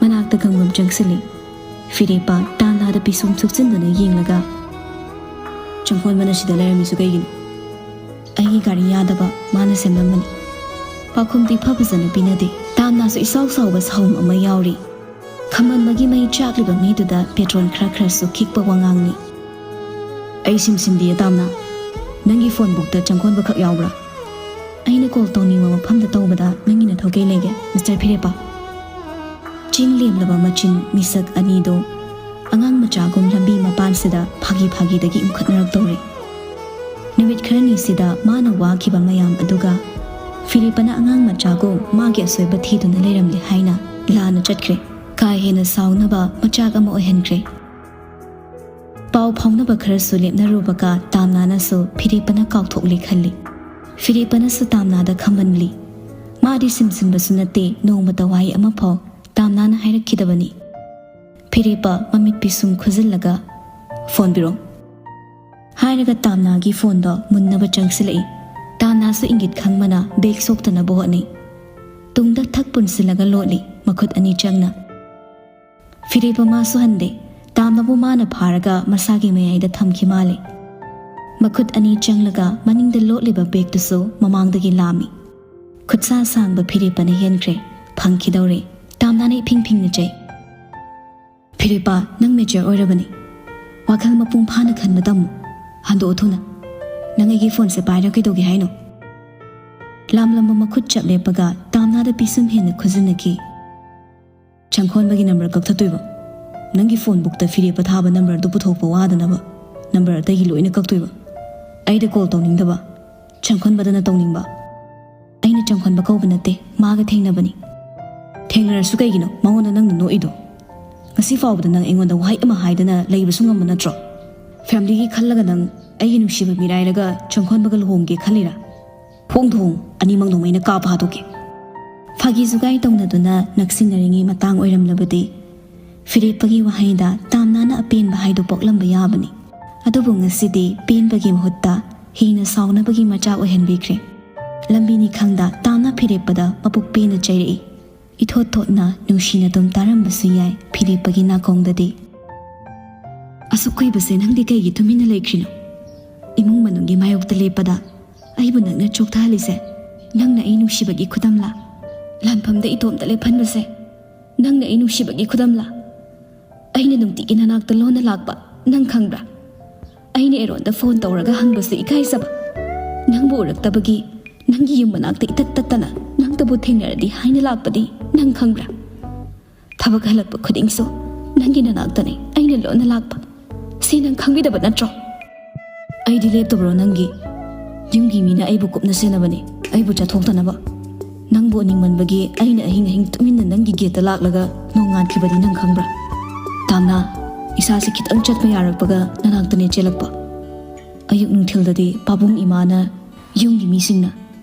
ꯃꯅꯥꯛꯇ ꯒꯝꯒꯝ ꯆꯪꯁꯤꯜꯂꯤ꯫ ꯐꯤꯔꯦꯞꯄ ꯇꯥꯝꯅꯥꯗ ꯄꯤꯁꯨꯝ ꯊꯨꯞꯆꯤꯟꯗꯨꯅ ꯌꯦꯡꯂꯒ, "ꯆꯪꯈꯣꯟꯕꯅ ꯁꯤꯗ ꯂꯩꯔꯝꯃꯤꯁꯨ ꯀꯩꯒꯤꯅꯣ?" "ꯑꯩꯒꯤ ꯒꯥꯔꯤ ꯌꯥꯗꯕ, ꯃꯥꯅ ꯁꯦꯝꯂꯝꯕꯅꯤ꯫" ꯄꯥꯎꯈꯨꯝꯗꯤ ꯐ ꯐꯖꯅ ꯄꯤꯅꯗꯦ꯫ ꯇꯥꯝꯅꯥꯁꯨ ꯏꯁꯥꯎ ꯁꯥꯎꯕ ꯁꯥꯎꯝ ꯑꯃ ꯌꯥꯎꯔꯤ꯫ ꯈꯝꯕꯟꯕꯒꯤ ꯃꯩ ꯆꯥꯛꯂꯤꯕ ꯃꯤꯗꯨꯗ ꯄꯦꯇ꯭ꯔꯣꯜ ꯈꯔ ꯈꯔꯁꯨ ꯈꯤꯛꯄ ꯋꯥꯉꯥꯡꯅꯤ꯫ "ꯑꯩ ꯁꯤꯝ ꯁꯤꯟꯗꯤꯌꯦ ꯇꯥꯝꯅꯥ꯫ ꯅꯪꯒꯤ ꯐꯣꯟ ꯕꯨꯛꯇ ꯆꯪꯈꯣꯟꯕ ꯈꯛ ꯌꯥꯎꯕ꯭ꯔꯥ?" "ꯑꯩꯅ ꯀꯣꯜ ꯇꯧꯅꯤꯡꯕ ꯃꯐꯝꯗ ꯇꯧꯕꯗ ꯅꯪꯒꯤ ꯅꯊꯧ ꯀꯩ ꯂꯩꯒꯦ, ꯃꯤꯁꯇꯔ ꯐꯤꯔꯦꯞꯄ?" ꯆꯤꯡ ꯂꯦꯝꯂꯕ ꯃꯆꯤꯟ ꯃꯤꯁꯛ ꯑꯅꯤꯗꯣ ꯑꯉꯥꯡ ꯃꯆꯥꯒꯨꯝ ꯂꯝꯕꯤ ꯃꯄꯥꯟꯁꯤꯗ ꯐꯥꯒꯤ ꯐꯥꯒꯤꯗꯒꯤ ꯏꯟꯈꯠꯅꯔꯛꯇꯧꯔꯦ꯫ ꯅꯨꯃꯤꯠ ꯈꯔꯅꯤꯁꯤꯗ ꯃꯥꯅ ꯋꯥꯈꯤꯕ ꯃꯌꯥꯝ ꯑꯗꯨꯒ ꯐꯤꯔꯦꯞꯄꯅ ꯑꯉꯥꯡ ꯃꯆꯥꯒꯨꯝ ꯃꯥꯒꯤ ꯑꯁꯣꯏꯕ ꯊꯤꯗꯨꯅ ꯂꯩꯔꯝꯂꯦ ꯍꯥꯏꯅ ꯂꯥꯟꯅ ꯆꯠꯈ꯭ꯔꯦ꯫ ꯀꯥ ꯍꯦꯟꯅ ꯁꯥꯎꯅꯕ ꯃꯆꯥꯛ ꯑꯃ ꯑꯣꯏꯍꯟꯈ꯭ꯔꯦ꯫ ꯄꯥꯎ ꯐꯥꯎꯅꯕ ꯈꯔꯁꯨ ꯂꯦꯞꯅꯔꯨꯕꯒ ꯇꯥꯝꯅꯥꯅꯁꯨ ꯐꯤꯔꯦꯞꯄꯅ ꯀꯥꯎꯊꯣꯛꯂꯦ ꯈꯜꯂꯤ꯫ ꯐꯤꯔꯦꯞꯄꯅꯁꯨ ꯇꯥꯝꯅꯥꯗ ꯈꯝꯕꯟꯂꯤ꯫ ꯃꯥꯗꯤ ꯁꯤꯝꯁꯤꯟꯕꯁꯨ ꯅꯠꯇꯦ, ꯅꯣꯡꯃꯇ ꯋꯥꯍꯩ ꯑꯃꯐꯥꯎ ꯇꯥꯝꯅꯥꯅ ꯍꯥꯏꯔꯛꯈꯤꯗꯕꯅꯤ꯫ ꯐꯤꯔꯦꯞꯄ ꯃꯃꯤꯠ ꯄꯤꯁꯨꯝ ꯈꯨꯖꯤꯜꯂꯒ, "ꯐꯣꯟ ꯄꯤꯔꯣ" ꯍꯥꯏꯔꯒ ꯇꯥꯝꯅꯥꯒꯤ ꯐꯣꯟꯗꯣ ꯃꯨꯟꯅꯕ ꯆꯪꯁꯤꯜꯂꯛꯏ꯫ ꯇꯥꯝꯅꯥꯁꯨ ꯏꯪꯒꯤꯠ ꯈꯪꯕꯅ ꯕꯦꯛ ꯁꯣꯛꯇꯅꯕ ꯍꯣꯠꯅꯩ꯫ ꯇꯨꯡꯗ ꯊꯛ ꯄꯨꯟꯁꯤꯜꯂꯒ ꯂꯣꯠꯂꯤ, ꯃꯈꯨꯠ ꯑꯅꯤ ꯆꯪꯅ꯫ ꯐꯤꯔꯦꯞꯄ ꯃꯥꯁꯨ ꯍꯟꯗꯦ꯫ ꯇꯥꯝꯅꯥꯕꯨ ꯃꯥꯅ ꯐꯥꯔꯒ ꯃꯁꯥꯒꯤ ꯃꯌꯥꯏꯗ ꯊꯝꯈꯤ ꯃꯥꯜꯂꯦ꯫ ꯃꯈꯨꯠ ꯑꯅꯤ ꯆꯪꯂꯒ ꯃꯅꯤꯡꯗ ꯂꯣꯠꯂꯤꯕ ꯕꯦꯛꯇꯨꯁꯨ ꯃꯃꯥꯡꯗꯒꯤ ꯂꯥꯝꯃꯤ꯫ ꯈꯨꯠꯁꯥ ꯁꯥꯡꯕ ꯐꯤꯔꯦꯞꯄꯅ ꯍꯦꯟꯈ꯭ꯔꯦ꯫ ꯐꯪꯈꯤꯗꯧꯔꯦ꯫ ꯇꯥꯝꯅꯥꯅ ꯏꯐꯤꯡ ꯐꯤꯡꯅ ꯆꯩ꯫ "ꯐꯤꯔꯦꯞꯄ, ꯅꯪ ꯃꯦꯆꯔ ꯑꯣꯏꯔꯕꯅꯤ꯫ ꯋꯥꯈꯜ ꯃꯄꯨꯡ ꯐꯥꯅ ꯈꯟꯕ ꯇꯝꯃꯨ꯫ ꯍꯟꯗꯣꯛꯑꯣ ꯊꯨꯅ꯫ ꯅꯪ ꯑꯩꯒꯤ ꯐꯣꯟꯁꯦ ꯄꯥꯏꯔꯒ ꯀꯩꯗꯧꯒꯦ ꯍꯥꯏꯅꯣ?" ꯂꯥꯝꯂꯝꯕ ꯃꯈꯨꯠ ꯆꯞ ꯂꯦꯞꯄꯒ ꯇꯥꯝꯅꯥꯗ ꯄꯤꯁꯨꯝ ꯍꯦꯟꯅ ꯈꯨꯖꯤꯟꯅꯈꯤ꯫ "ꯆꯪꯈꯣꯟꯕꯒꯤ ꯅꯝꯕꯔ ꯀꯛꯊꯠꯇꯣꯏꯕ? ꯅꯪꯒꯤ ꯐꯣꯟ ꯕꯨꯛꯇ ꯐꯤꯔꯦꯞꯄ ꯊꯥꯕ ꯅꯝꯕꯔꯗꯨ ꯄꯨꯊꯣꯛꯄ ꯋꯥꯗꯅꯕ ꯅꯝꯕꯔ ꯑꯇꯩꯒꯤ ꯂꯣꯏꯅ ꯀꯛꯇꯣꯏꯕ? ꯑꯩꯗ ꯀꯣꯜ ꯇꯧꯅꯤꯡꯗꯕ, ꯆꯪꯈꯣꯟꯕꯗꯅ ꯇꯧꯅꯤꯡꯕ?" "ꯑꯩꯅ ꯆꯪꯈꯣꯟꯕ ꯀꯧꯕ ꯅꯠꯇꯦ, ꯃꯥꯒ ꯊꯦꯡꯅꯕꯅꯤ꯫" "ꯊꯦꯡꯅꯔꯁꯨ ꯀꯩꯒꯤꯅꯣ ꯃꯉꯣꯟꯗ ꯅꯪꯅ ꯅꯣꯛꯏꯗꯣ? ꯉꯁꯤ ꯐꯥꯎꯕꯗ ꯅꯪ ꯑꯩꯉꯣꯟꯗ ꯋꯥꯍꯩ ꯑꯃ ꯍꯥꯏꯗꯅ ꯂꯩꯕꯁꯨ ꯉꯝꯕ ꯅꯠꯇ꯭ꯔꯣ? ꯐꯦꯃꯤꯂꯤꯒꯤ ꯈꯜꯂꯒ ꯅꯪ ꯑꯩꯒꯤ ꯅꯨꯡꯁꯤꯕ ꯃꯤꯔꯥꯏꯔꯒ ꯆꯪꯈꯣꯟꯕꯒ ꯂꯨꯍꯣꯡꯒꯦ ꯈꯜꯂꯤꯔꯥ? ꯍꯣꯡꯗꯨ ꯍꯣꯡ, ꯑꯅꯤꯃꯛ ꯅꯣꯡꯃꯩꯅ ꯀꯥꯞꯄ ꯍꯥꯠꯇꯣꯛꯀꯦ꯫" ꯐꯥꯒꯤ ꯖꯨꯒꯥꯏ ꯇꯧꯅꯗꯨꯅ ꯅꯛꯁꯤꯟꯅꯔꯤꯉꯩ ꯃꯇꯥꯡ ꯑꯣꯏꯔꯝꯂꯕꯗꯤ ꯐꯤꯔꯦꯞꯄꯒꯤ ꯋꯥꯍꯩꯗ ꯇꯥꯝꯅꯥꯅ ꯑꯄꯦꯟꯕ ꯍꯥꯏꯗꯨ ꯄꯣꯛꯂꯝꯕ ꯌꯥꯕꯅꯤ꯫ ꯑꯗꯨꯕꯨ ꯉꯁꯤꯗꯤ ꯄꯦꯟꯕꯒꯤ ꯃꯍꯨꯠꯇ ꯍꯦꯟꯅ ꯁꯥꯎꯅꯕꯒꯤ ꯃꯆꯥꯛ ꯑꯣꯏꯍꯟꯕꯤꯈ꯭ꯔꯦ꯫ ꯂꯝꯕꯤꯅꯤ ꯈꯪꯗ ꯇꯥꯝꯅ ꯐꯤꯔꯦꯞꯄꯗ ꯃꯄꯨꯛ ꯄꯦꯟꯅ ꯆꯩꯔꯛꯏ꯫ ꯏꯊꯣꯠ ꯊꯣꯠꯅ ꯅꯨꯡꯁꯤꯅ ꯑꯗꯨꯝ ꯇꯥꯔꯝꯕꯁꯨ ꯌꯥꯏ ꯐꯤꯔꯦꯞꯄꯒꯤ ꯅꯥꯀꯣꯡꯗꯗꯤ꯫ "ꯑꯁꯨꯛ ꯀꯨꯏꯕꯁꯦ ꯅꯪꯗꯤ ꯀꯩꯒꯤ ꯇꯨꯃꯤꯟꯅ ꯂꯩꯈ꯭ꯔꯤꯅꯣ? ꯏꯃꯨꯡ ꯃꯅꯨꯡꯒꯤ ꯃꯥꯌꯣꯛꯇ ꯂꯦꯞꯄꯗ ꯑꯩꯕꯨ ꯅꯪꯅ ꯆꯣꯛꯊꯍꯜꯂꯤꯁꯦ ꯅꯪꯅ ꯑꯩ ꯅꯨꯡꯁꯤꯕꯒꯤ ꯈꯨꯗꯝꯂꯥ? ꯂꯥꯟꯐꯝꯗ ꯏꯇꯣꯝꯇ ꯂꯦꯞꯍꯟꯕꯁꯦ ꯅꯪꯅ ꯑꯩ ꯅꯨꯡꯁꯤꯕꯒꯤ ꯈꯨꯗꯝꯂꯥ? ꯑꯩꯅ ꯅꯨꯡꯇꯤꯒꯤ ꯅꯅꯥꯛꯇ ꯂꯣꯟꯅ ꯂꯥꯛꯄ ꯅꯪ ꯈꯪꯕ꯭ꯔꯥ? ꯑꯩꯅ ꯑꯦꯔꯣꯟꯗ ꯐꯣꯟ ꯇꯧꯔꯒ ꯍꯪꯕꯁꯨ ꯏꯀꯥꯏꯖꯕ, ꯅꯪꯕꯨ ꯎꯔꯛꯇꯕꯒꯤ ꯅꯪꯒꯤ ꯌꯨꯝ ꯃꯅꯥꯛꯇ ꯏꯇꯠ ꯇꯠꯇꯅ ꯅꯪꯇꯕꯨ ꯊꯦꯡꯅꯔꯗꯤ ꯍꯥꯏꯅ ꯂꯥꯛꯄꯗꯤ ꯅꯪ ꯈꯪꯕ꯭ꯔꯥ? ꯊꯕꯛ ꯍꯜꯂꯛꯄ ꯈꯨꯗꯤꯡꯁꯨ ꯅꯪꯒꯤ ꯅꯅꯥꯛꯇꯅꯦ ꯑꯩꯅ ꯂꯣꯟꯅ ꯂꯥꯛꯄ꯫ ꯁꯤ ꯅꯪ ꯈꯪꯕꯤꯗꯕ ꯅꯠꯇ꯭ꯔꯣ?" "ꯑꯩꯗꯤ ꯂꯦꯞꯇꯕ꯭ꯔꯣ ꯅꯪꯒꯤ? ꯌꯨꯝꯒꯤ ꯃꯤꯅ ꯑꯩꯕꯨ ꯀꯨꯞꯅ ꯁꯦꯟꯅꯕꯅꯦ, ꯑꯩꯕꯨ ꯆꯠꯊꯣꯛꯇꯅꯕ꯫ ꯅꯪꯕꯨ ꯎꯅꯤꯡꯃꯟꯕꯒꯤ ꯑꯩꯅ ꯑꯍꯤꯡ ꯑꯍꯤꯡ ꯇꯨꯃꯤꯟꯅ ꯅꯪꯒꯤ ꯒꯦꯠꯇ ꯂꯥꯛꯂꯒ ꯅꯣꯡꯉꯥꯟꯈꯤꯕꯗꯤ ꯅꯪ ꯈꯪꯕ꯭ꯔꯥ? ꯇꯥꯝꯅꯥ, ꯏꯁꯥꯁꯦ ꯈꯤꯇꯪ ꯆꯠꯄ ꯌꯥꯔꯛꯄꯒ ꯅꯅꯥꯛꯇꯅꯦ ꯆꯦꯜꯂꯛꯄ꯫ ꯑꯌꯨꯛ ꯅꯨꯡꯊꯤꯜꯗꯗꯤ ꯄꯥꯕꯨꯡ ꯏꯃꯥꯅ, ꯌꯨꯝꯒꯤ ꯃꯤꯁꯤꯡꯅ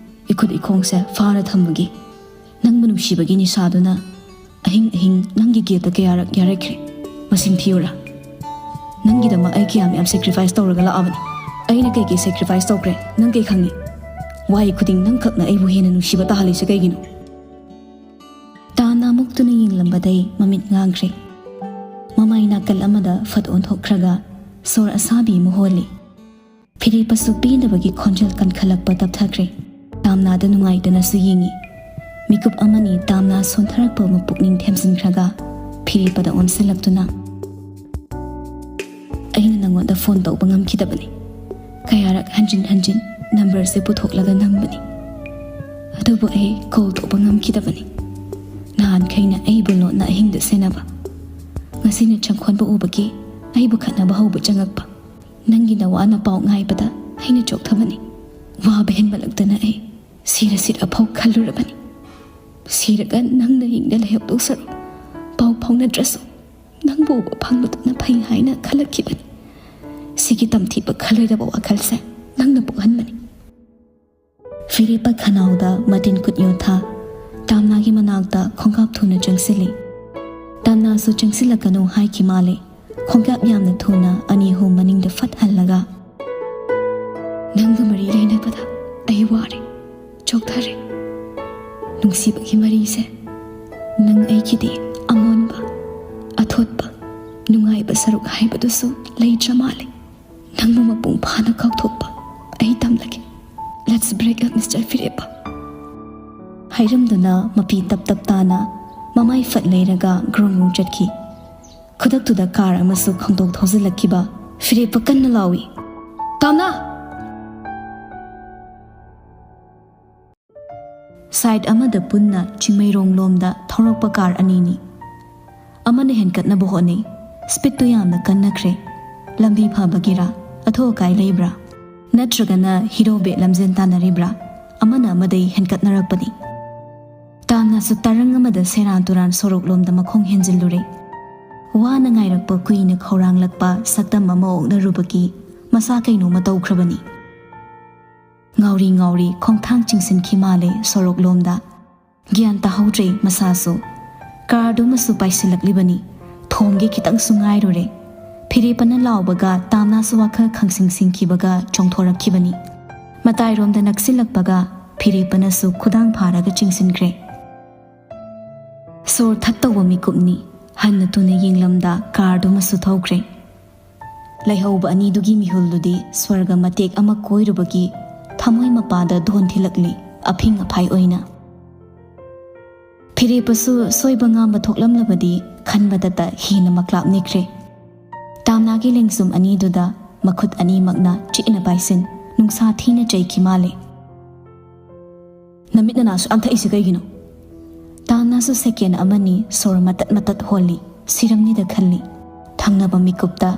ꯏꯈꯨꯠ ꯏꯈꯣꯡꯁꯦ ꯐꯥꯔ ꯊꯝꯕꯒꯤ ꯅꯪꯕꯨ ꯅꯨꯡꯁꯤꯕꯒꯤ ꯅꯤꯁꯥꯗꯨꯅ ꯑꯍꯤꯡ ꯑꯍꯤꯡ ꯅꯪꯒꯤ ꯒꯦꯠꯇ ꯀꯌꯥꯔꯛ ꯌꯥꯔꯛꯈ꯭ꯔꯦ? ꯃꯁꯤꯡ ꯊꯤꯌꯨꯔꯥ? ꯅꯪꯒꯤꯗꯃꯛ ꯑꯩ ꯀꯌꯥꯝ ꯌꯥꯝ ꯁꯦꯀ꯭ꯔꯤꯐꯥꯏꯁ ꯇꯧꯔꯒ ꯂꯥꯛꯑꯕꯅꯤ꯫ ꯑꯩꯅ ꯀꯩꯀꯩ ꯁꯦꯀ꯭ꯔꯤꯐꯥꯏꯁ ꯇꯧꯈ꯭ꯔꯦ ꯅꯪ ꯀꯩ ꯈꯪꯉꯤ? ꯋꯥꯍꯩ ꯈꯨꯗꯤꯡ ꯅꯪꯈꯛꯅ ꯑꯩꯕꯨ ꯍꯦꯟꯅ ꯅꯨꯡꯁꯤꯕ ꯇꯥꯍꯜꯂꯤꯁꯦ ꯀꯩꯒꯤꯅꯣ?" ꯇꯥꯝꯅꯥ ꯃꯨꯛꯇꯨꯅ ꯌꯦꯡꯂꯝꯕꯗꯩ ꯃꯃꯤꯠ ꯉꯥꯡꯈ꯭ꯔꯦ꯫ ꯃꯃꯥꯏ ꯅꯥꯀꯜ ꯑꯃꯗ ꯐꯠ ꯑꯣꯟꯊꯣꯛꯈ꯭ꯔꯒ ꯁꯣꯔ ꯑꯁꯥꯕꯤ ꯑꯃ ꯍꯣꯜꯂꯤ꯫ ꯐꯤꯔꯦꯞꯄꯁꯨ ꯄꯦꯟꯗꯕꯒꯤ ꯈꯣꯟꯖꯦꯜ ꯀꯟꯈꯠꯂꯛꯄ ꯇꯞꯊꯈ꯭ꯔꯦ꯫ ꯇꯥꯝꯅꯥꯗ ꯅꯨꯡꯉꯥꯏꯇꯅꯁꯨ ꯌꯦꯡꯉꯤ꯫ ꯃꯤꯀꯨꯞ ꯑꯃꯅꯤ ꯇꯥꯝꯅꯥ ꯁꯣꯟꯊꯔꯛꯄ ꯑꯃ ꯄꯨꯛꯅꯤꯡ ꯊꯦꯝꯖꯤꯟꯈ꯭ꯔꯒ ꯐꯤꯔꯦꯞꯄꯗ ꯑꯣꯟꯁꯤꯜꯂꯛꯇꯨꯅ, "ꯑꯩꯅ ꯅꯪꯉꯣꯟꯗ ꯐꯣꯟ ꯇꯧꯕ ꯉꯝꯈꯤꯗꯕꯅꯤ꯫ ꯀꯌꯥꯔꯛ ꯍꯟꯖꯤꯟ ꯍꯟꯖꯤꯟ ꯅꯝꯕꯔꯁꯦ ꯄꯨꯊꯣꯛꯂꯒ ꯅꯝꯕꯅꯤ, ꯑꯗꯨꯕꯨ ꯑꯩ ꯀꯣꯜ ꯇꯧꯕ ꯉꯝꯈꯤꯗꯕꯅꯤ꯫ ꯅꯍꯥꯟꯈꯩꯅ ꯑꯩꯕꯨ ꯂꯣꯟꯅ ꯑꯍꯤꯡꯗ ꯁꯦꯟꯅꯕ, ꯉꯁꯤꯅ ꯆꯪꯈꯣꯟꯕ ꯎꯕꯒꯤ ꯑꯩꯕꯨ ꯈꯠꯅꯕ ꯍꯧꯕ ꯆꯪꯉꯛꯄ꯫ ꯅꯪꯒꯤ ꯅꯋꯥꯅ ꯄꯥꯎ ꯉꯥꯏꯕꯗ ꯑꯩꯅ ꯆꯣꯛꯊꯕꯅꯤ꯫ ꯋꯥꯕ ꯍꯦꯟꯃꯜꯂꯛꯇꯅ ꯑꯩ ꯁꯤꯔ ꯁꯤꯔ ꯐꯥꯎ ꯈꯜꯂꯨꯔꯕꯅꯤ꯫ ꯁꯤꯔꯒ ꯅꯪꯅ ꯍꯤꯡꯅ ꯂꯩꯍꯧꯗꯧ ꯁꯔꯨꯛ ꯄꯥꯎ ꯐꯥꯎꯅꯗ꯭ꯔꯁꯨ ꯅꯪꯕꯨ ꯎꯕ ꯐꯪꯕꯗꯨꯅ ꯐꯩ ꯍꯥꯏꯅ ꯈꯜꯂꯛꯈꯤꯕꯅꯤ꯫ ꯁꯤꯒꯤ ꯇꯝꯊꯤꯕ ꯈꯜꯂꯣꯏꯗꯕ ꯋꯥꯈꯜꯁꯦ ꯅꯪꯅ ꯄꯣꯛꯍꯟꯕꯅꯤ꯫" ꯐꯤꯔꯦꯞꯄ ꯈꯅꯥꯎꯗ ꯃꯇꯤꯟ ꯀꯨꯠ ꯌꯣꯠꯊ ꯇꯥꯝꯅꯥꯒꯤ ꯃꯅꯥꯛꯇ ꯈꯣꯡꯀꯥꯞ ꯊꯨꯅ ꯆꯪꯁꯤꯜꯂꯤ꯫ ꯇꯥꯝꯅꯥꯁꯨ ꯆꯪꯁꯤꯜꯂꯛꯀꯅꯨ ꯍꯥꯏꯈꯤ ꯃꯥꯜꯂꯦ꯫ ꯈꯣꯡꯀꯥꯞ ꯌꯥꯝꯅ ꯊꯨꯅ ꯑꯅꯤ ꯑꯍꯨꯝ ꯃꯅꯤꯡꯗ ꯐꯠ ꯍꯜꯂꯒ, "ꯅꯪꯒ ꯃꯔꯤ ꯂꯩꯅꯕꯗ ꯑꯩ ꯋꯥꯔꯦ꯫ ꯆꯣꯛꯊꯔꯦ꯫ ꯅꯨꯡꯁꯤꯕꯒꯤ ꯃꯔꯤꯁꯦ ꯅꯪ ꯑꯩꯒꯤꯗꯤ ꯑꯃꯣꯟꯕ, ꯑꯊꯣꯠꯄ, ꯅꯨꯡꯉꯥꯏꯕ ꯁꯔꯨꯛ ꯍꯥꯏꯕꯗꯨꯁꯨ ꯂꯩꯇ꯭ꯔ ꯃꯥꯜꯂꯦ꯫ ꯅꯪꯕꯨ ꯃꯄꯨꯡ ꯐꯥꯅ ꯀꯥꯎꯊꯣꯛꯄ ꯑꯩ ꯇꯝꯂꯒꯦ꯫ Let's break up, Mister ꯐꯤꯔꯦꯞꯄ꯫ ꯍꯥꯏꯔꯝꯗꯨꯅ ꯃꯄꯤ ꯇꯞ ꯇꯞ ꯇꯥꯅ ꯃꯃꯥꯏ ꯐꯠ ꯂꯩꯔꯒ ꯒ꯭ꯔꯣꯡ ꯒ꯭ꯔꯣꯡ ꯆꯠꯈꯤ꯫ ꯈꯨꯗꯛꯇꯨꯗ ꯀꯥꯔ ꯑꯃꯁꯨ ꯈꯪꯗꯣꯛ ꯊꯧꯖꯤꯜꯂꯛꯈꯤꯕ꯫ ꯐꯤꯔꯦꯞꯄ ꯀꯟꯅ ꯂꯥꯎꯏ, "ꯇꯥꯝꯅꯥ!" ꯁꯥꯏꯠ ꯑꯃꯗ ꯄꯨꯟꯅ ꯆꯤꯡꯃꯩꯔꯣꯡ ꯂꯣꯝꯗ ꯊꯧꯔꯛꯄ ꯀꯥꯔ ꯑꯅꯤꯅꯤ꯫ ꯑꯃꯅ ꯍꯦꯟꯀꯠꯅꯕ ꯍꯣꯠꯅꯩ꯫ ꯁ꯭ꯄꯤꯠꯇꯨ ꯌꯥꯝꯅ ꯀꯟꯅꯈ꯭ꯔꯦ꯫ ꯂꯝꯕꯤ ꯐꯕꯒꯤꯔꯥ? ꯑꯊꯨ ꯑꯀꯥꯏ ꯂꯩꯕ꯭ꯔꯥ? ꯅꯠꯇ꯭ꯔꯒꯅ ꯍꯤꯔꯣ ꯕꯦꯠ ꯂꯝꯖꯦꯟ ꯇꯥꯟꯅꯔꯤꯕ꯭ꯔꯥ? ꯑꯃꯅ ꯑꯃꯗꯩ ꯍꯦꯟꯀꯠꯅꯔꯛꯄꯅꯤ꯫ ꯇꯥꯝꯅꯥꯁꯨ ꯇꯔꯪ ꯑꯃꯗ ꯁꯦꯔꯥꯟ ꯇꯨꯔꯥꯟ ꯁꯣꯔꯣꯛ ꯂꯣꯝꯗ ꯃꯈꯣꯡ ꯍꯦꯟꯖꯤꯜꯂꯨꯔꯦ꯫ ꯋꯥꯅ ꯉꯥꯏꯔꯛꯄ ꯀꯨꯏꯅ ꯈꯧꯔꯥꯡꯂꯛꯄ ꯁꯛꯇꯝ ꯑꯃ ꯑꯣꯛꯅꯔꯨꯕꯒꯤ ꯃꯁꯥ ꯀꯩꯅꯣꯝꯃ ꯇꯧꯈ꯭ꯔꯕꯅꯤ꯫ ꯉꯥꯎꯔꯤ ꯉꯥꯎꯔꯤ ꯈꯣꯡꯊꯥꯡ ꯆꯤꯡꯁꯤꯟꯈꯤ ꯃꯥꯜꯂꯦ ꯁꯣꯔꯣꯛ ꯂꯣꯝꯗ꯫ ꯒ꯭ꯌꯥꯟ ꯇꯥꯍꯧꯗ꯭ꯔꯦ ꯃꯁꯥꯁꯨ꯫ ꯀꯥꯔꯗꯨꯃꯁꯨ ꯄꯥꯏꯁꯤꯜꯂꯛꯂꯤꯕꯅꯤ꯫ ꯊꯣꯝꯒꯦ ꯈꯤꯇꯪꯁꯨ ꯉꯥꯏꯔꯨꯔꯦ꯫ ꯐꯤꯔꯦꯞꯄꯅ ꯂꯥꯎꯕꯒ ꯇꯥꯝꯅꯥꯁꯨ ꯋꯥꯈꯜ ꯈꯪꯁꯤꯡ ꯁꯤꯡꯈꯤꯕꯒ ꯆꯣꯡꯊꯣꯔꯛꯈꯤꯕꯅꯤ꯫ ꯃꯇꯥꯏꯔꯣꯝꯗ ꯅꯛꯁꯤꯜꯂꯛꯄꯒ ꯐꯤꯔꯦꯞꯄꯅꯁꯨ ꯈꯨꯗꯥꯡ ꯐꯥꯔꯒ ꯆꯤꯡꯁꯤꯟꯈ꯭ꯔꯦ꯫ ꯁꯣꯔ ꯊꯠꯇꯧꯕ ꯃꯤꯀꯨꯞꯅꯤ꯫ ꯍꯟꯅ ꯇꯨꯅ ꯌꯦꯡꯂꯝꯗ ꯀꯥꯔꯗꯨꯃꯁꯨ ꯊꯧꯈ꯭ꯔꯦ꯫ ꯂꯩꯍꯧꯕ ꯑꯅꯤꯗꯨꯒꯤ ꯃꯤꯍꯨꯜꯗꯨꯗꯤ ꯁ꯭ꯋꯔꯒ ꯃꯇꯦꯛ ꯑꯃ ꯀꯣꯏꯔꯨꯕꯒꯤ ꯊꯃꯣꯏ ꯃꯄꯥꯗ ꯙꯣꯟ ꯊꯤꯜꯂꯛꯂꯤ, ꯑꯐꯤꯡ ꯑꯐꯥꯏ ꯑꯣꯏꯅ꯫ ꯐꯤꯔꯦꯞꯄꯁꯨ ꯁꯣꯏꯕ ꯉꯥꯝꯕ ꯊꯣꯛꯂꯝꯂꯕꯗꯤ ꯈꯟꯕꯗꯇ ꯍꯦꯟꯅ ꯃꯀ꯭ꯂꯥꯞ ꯅꯤꯛꯈ꯭ꯔꯦ꯫ ꯇꯥꯝꯅꯥꯒꯤ ꯂꯦꯡꯖꯨꯝ ꯑꯅꯤꯗꯨꯗ ꯃꯈꯨꯠ ꯑꯅꯤꯃꯛꯅ ꯆꯦꯠꯅ ꯄꯥꯏꯁꯤꯟ, ꯅꯨꯡꯁꯥ ꯊꯤꯅ ꯆꯩꯈꯤ ꯃꯥꯜꯂꯦ꯫ "ꯅꯃꯤꯠ ꯅꯅꯥꯁꯨ ꯌꯥꯝ ꯊꯛꯏꯁꯦ ꯀꯩꯒꯤꯅꯣ?" ꯇꯥꯝꯅꯥꯁꯨ ꯁꯦꯀꯦꯟ ꯑꯃꯅꯤ ꯁꯣꯔ ꯃꯇꯠ ꯃꯇꯠ ꯍꯣꯜꯂꯤ꯫ ꯁꯤꯔꯝꯅꯤꯗ ꯈꯜꯂꯤ꯫ ꯊꯪꯅꯕ ꯃꯤꯀꯨꯞꯇ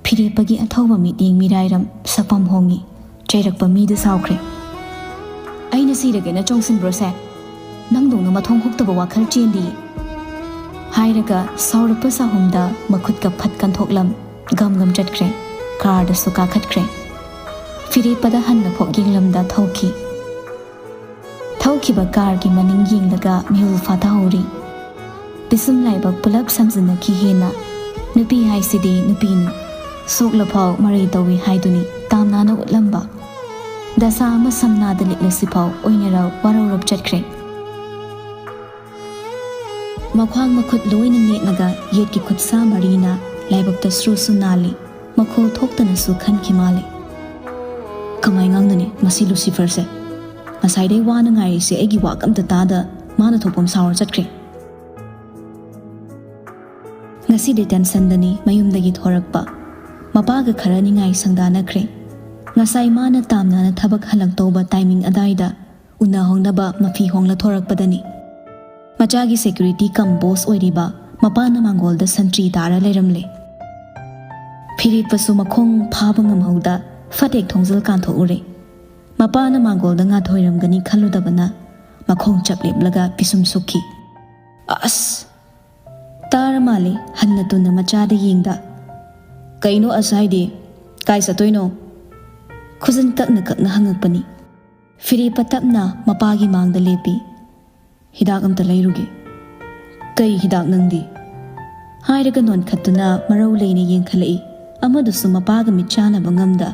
ꯐꯤꯔꯦꯞꯄꯒꯤ ꯑꯊꯧꯕ ꯃꯤꯠꯌꯦꯡ ꯃꯤꯔꯥꯏꯔꯝ ꯁꯛꯐꯝ ꯍꯣꯡꯉꯤ꯫ ꯆꯩꯔꯛꯄ ꯃꯤꯗꯨ ꯁꯥꯎꯈ꯭ꯔꯦ꯫ "ꯑꯩꯅ ꯁꯤꯔꯒꯦꯅ ꯆꯣꯡꯁꯤꯟꯕ꯭ꯔꯣꯁꯦ? ꯅꯪꯗꯧꯅ ꯃꯊꯣꯡ ꯍꯨꯛꯇꯕ ꯋꯥꯈꯜ ꯆꯦꯟꯗꯤꯌꯦ," ꯍꯥꯏꯔꯒ ꯁꯥꯎꯔꯛꯄ ꯁꯥꯍꯨꯝꯗ ꯃꯈꯨꯠꯀ ꯐꯠ ꯀꯟꯊꯣꯛꯂꯝ ꯒꯝ ꯒꯝ ꯆꯠꯈ꯭ꯔꯦ꯫ ꯀꯥꯔꯗꯁꯨ ꯀꯥꯈꯠꯈ꯭ꯔꯦ꯫ ꯐꯤꯔꯦꯞꯄꯗ ꯍꯟꯅ ꯐꯣꯛ ꯌꯦꯡꯂꯝꯗ ꯊꯧꯈꯤ꯫ ꯊꯧꯈꯤꯕ ꯀꯥꯔꯒꯤ ꯃꯅꯤꯡ ꯌꯦꯡꯂꯒ ꯃꯤꯍꯨꯜ ꯐꯥꯊꯍꯧꯔꯤ꯫ ꯄꯤꯁꯨꯝ ꯂꯥꯏꯕꯛ ꯄꯨꯂꯞ ꯁꯝꯖꯤꯟꯅꯈꯤ ꯍꯦꯟꯅ꯫ ꯅꯨꯄꯤ ꯍꯥꯏꯁꯤꯗꯤ ꯅꯨꯄꯤꯅꯤ꯫ ꯁꯣꯛꯂꯐꯥꯎ ꯃꯔꯩ ꯇꯧꯏ ꯍꯥꯏꯗꯨꯅꯤ ꯇꯥꯝꯅꯥꯅ ꯎꯠꯂꯝꯕ꯫ ꯗꯁꯥ ꯑꯃ ꯁꯝꯅꯥꯗ ꯂꯤꯠꯂꯁꯤꯐꯥꯎ ꯑꯣꯏꯅꯔ ꯋꯥꯔꯧꯔꯞ ꯆꯠꯈ꯭ꯔꯦ꯫ ꯃꯈ꯭ꯋꯥꯡ ꯃꯈꯨꯠ ꯂꯣꯏꯅ ꯅꯦꯠꯂꯒ ꯌꯦꯠꯀꯤ ꯈꯨꯠꯁꯥ ꯃꯔꯤꯅ ꯂꯥꯏꯕꯛꯇ ꯁ꯭ꯔꯨꯁꯨ ꯅꯥꯜꯂꯤ꯫ ꯃꯈꯣꯜ ꯊꯣꯛꯇꯅꯁꯨ ꯈꯟꯈꯤ ꯃꯥꯜꯂꯤ꯫ "ꯀꯃꯥꯏ ꯉꯥꯡꯅꯅꯤ ꯃꯁꯤ ꯂꯨꯁꯤꯐꯔꯁꯦ? ꯉꯁꯥꯏꯗꯩ ꯋꯥꯅ ꯉꯥꯏꯔꯤꯁꯦ ꯑꯩꯒꯤ ꯋꯥ ꯑꯝꯇ ꯇꯥꯗ ꯃꯥꯅ ꯊꯣꯛꯄ ꯑꯃ ꯁꯥꯎꯔ ꯆꯠꯈ꯭ꯔꯦ"꯫ ꯉꯁꯤꯗꯤ ꯇꯦꯟꯁꯟꯗꯅꯤ ꯃꯌꯨꯝꯗꯒꯤ ꯊꯣꯔꯛꯄ꯫ ꯃꯄꯥꯒ ꯈꯔ ꯅꯤꯡꯉꯥꯏ ꯁꯪꯗꯥꯅꯈ꯭ꯔꯦ꯫ ꯉꯁꯥꯏ ꯃꯥꯅ ꯇꯥꯝꯅꯅ ꯊꯕꯛ ꯍꯜꯂꯛꯇꯧꯕ ꯇꯥꯏꯃꯤꯡ ꯑꯗꯥꯏꯗ ꯎꯅꯍꯧꯅꯕ ꯃꯐꯤ ꯍꯣꯡꯂ ꯊꯣꯔꯛꯄꯗꯅꯤ꯫ ꯃꯆꯥꯒꯤ ꯁꯦꯀ꯭ꯌꯨꯔꯤꯇꯤ ꯀꯝ ꯕꯣꯁ ꯑꯣꯏꯔꯤꯕ ꯃꯄꯥꯅ ꯃꯥꯡꯒꯣꯜꯗ ꯁꯟꯇ꯭ꯔꯤ ꯇꯥꯔ ꯂꯩꯔꯝꯂꯦ꯫ ꯐꯤꯔꯦꯞꯄꯁꯨ ꯃꯈꯣꯡ ꯐꯥꯕ ꯉꯝꯍꯧꯗ ꯐꯠ ꯍꯦꯛ ꯊꯣꯡꯖꯜ ꯀꯥꯟꯊꯣꯛꯎꯔꯦ꯫ ꯃꯄꯥꯅ ꯃꯥꯡꯒꯣꯜꯗ ꯉꯥꯊꯣꯏꯔꯝꯒꯅꯤ ꯈꯜꯂꯨꯗꯕꯅ ꯃꯈꯣꯡ ꯆꯞ ꯂꯦꯞꯂꯒ ꯄꯤꯁꯨꯝ ꯁꯨꯛꯈꯤ꯫ "ꯑꯁ!" ꯇꯥꯔ ꯃꯥꯜꯂꯦ ꯍꯟꯅ ꯇꯨꯅ ꯃꯆꯥꯗ ꯌꯦꯡꯗ꯫ "ꯀꯩꯅꯣ ꯑꯁ ꯍꯥꯏꯗꯤ? ꯀꯥꯏ ꯆꯠꯇꯣꯏꯅꯣ?" ꯈꯨꯖꯤꯟ ꯀꯛꯅ ꯀꯛꯅ ꯍꯪꯉꯛꯄꯅꯤ꯫ ꯐꯤꯔꯦꯞꯄ ꯇꯞꯅ ꯃꯄꯥꯒꯤ ꯃꯥꯡꯗ ꯂꯦꯞꯄꯤ꯫ "ꯍꯤꯗꯥꯛ ꯑꯝꯇ ꯂꯩꯔꯨꯒꯦ"꯫ "ꯀꯩ ꯍꯤꯗꯥꯛ ꯅꯪꯗꯤ?" ꯍꯥꯏꯔꯒ ꯅꯣꯟꯈꯠꯇꯨꯅ ꯃꯔꯧ ꯂꯩꯅ ꯌꯦꯡꯈꯠꯂꯛꯏ꯫ ꯑꯃꯗꯨꯁꯨ ꯃꯄꯥꯒ ꯃꯤꯠ ꯆꯥꯟꯅꯕ ꯉꯝꯗ꯫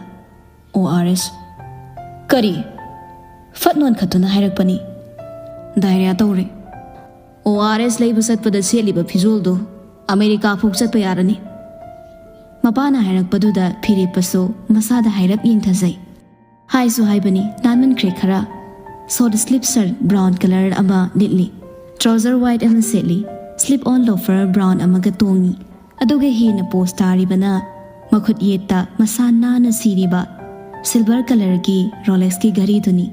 "ꯑꯣ ꯑꯥꯔ ꯑꯦꯁ"꯫ "ꯀꯔꯤ?" ꯐꯠ ꯅꯣꯟꯈꯠꯇꯨꯅ ꯍꯥꯏꯔꯛꯄꯅꯤ꯫ "ꯗꯥꯏꯔꯤꯌꯥ ꯇꯧꯔꯦ"꯫ "ꯑꯣ ꯑꯥꯔ ꯑꯦꯁ ꯂꯩꯕ ꯆꯠꯄꯗ ꯁꯦꯠꯂꯤꯕ ꯐꯤꯖꯣꯜꯗꯣ ꯑꯃꯦꯔꯤꯀꯥ ꯐꯥꯎ ꯆꯠꯄ ꯌꯥꯔꯅꯤ"꯫ ꯃꯄꯥꯅ ꯍꯥꯏꯔꯛꯄꯗꯨꯗ ꯐꯤꯔꯦꯞꯄꯁꯨ ꯃꯁꯥꯗ ꯍꯥꯏꯔꯞ ꯌꯦꯡꯊꯖꯩ꯫ ꯍꯥꯏꯁꯨ ꯍꯥꯏꯕꯅꯤ, ꯅꯥꯟꯃꯟꯈ꯭ꯔꯦ ꯈꯔ꯫ ꯁꯣꯔꯠ ꯁ꯭ꯂꯤꯞ ꯁꯔꯠ ꯕ꯭ꯔꯥꯎꯟ ꯀꯂꯔ ꯑꯃ ꯂꯤꯠꯂꯤ꯫ ꯇ꯭ꯔꯥꯎꯖꯔ ꯋꯥꯏꯠ ꯑꯃ ꯁꯦꯠꯂꯤ꯫ ꯁ꯭ꯂꯤꯞ ꯑꯣꯟ ꯂꯣꯐꯔ ꯕ꯭ꯔꯥꯎꯟ ꯑꯃꯒ ꯇꯣꯡꯉꯤ꯫ ꯑꯗꯨꯒ ꯍꯦꯟꯅ ꯄꯣꯁ ꯇꯥꯔꯤꯕꯅ ꯃꯈꯨꯠ ꯌꯦꯠꯇ ꯃꯁꯥ ꯅꯥꯟꯅ ꯁꯤꯔꯤꯕ ꯁꯤꯜꯚꯔ ꯀꯂꯔꯒꯤ ꯔꯣꯂꯦꯛꯁꯀꯤ ꯘꯔꯤꯗꯨꯅꯤ꯫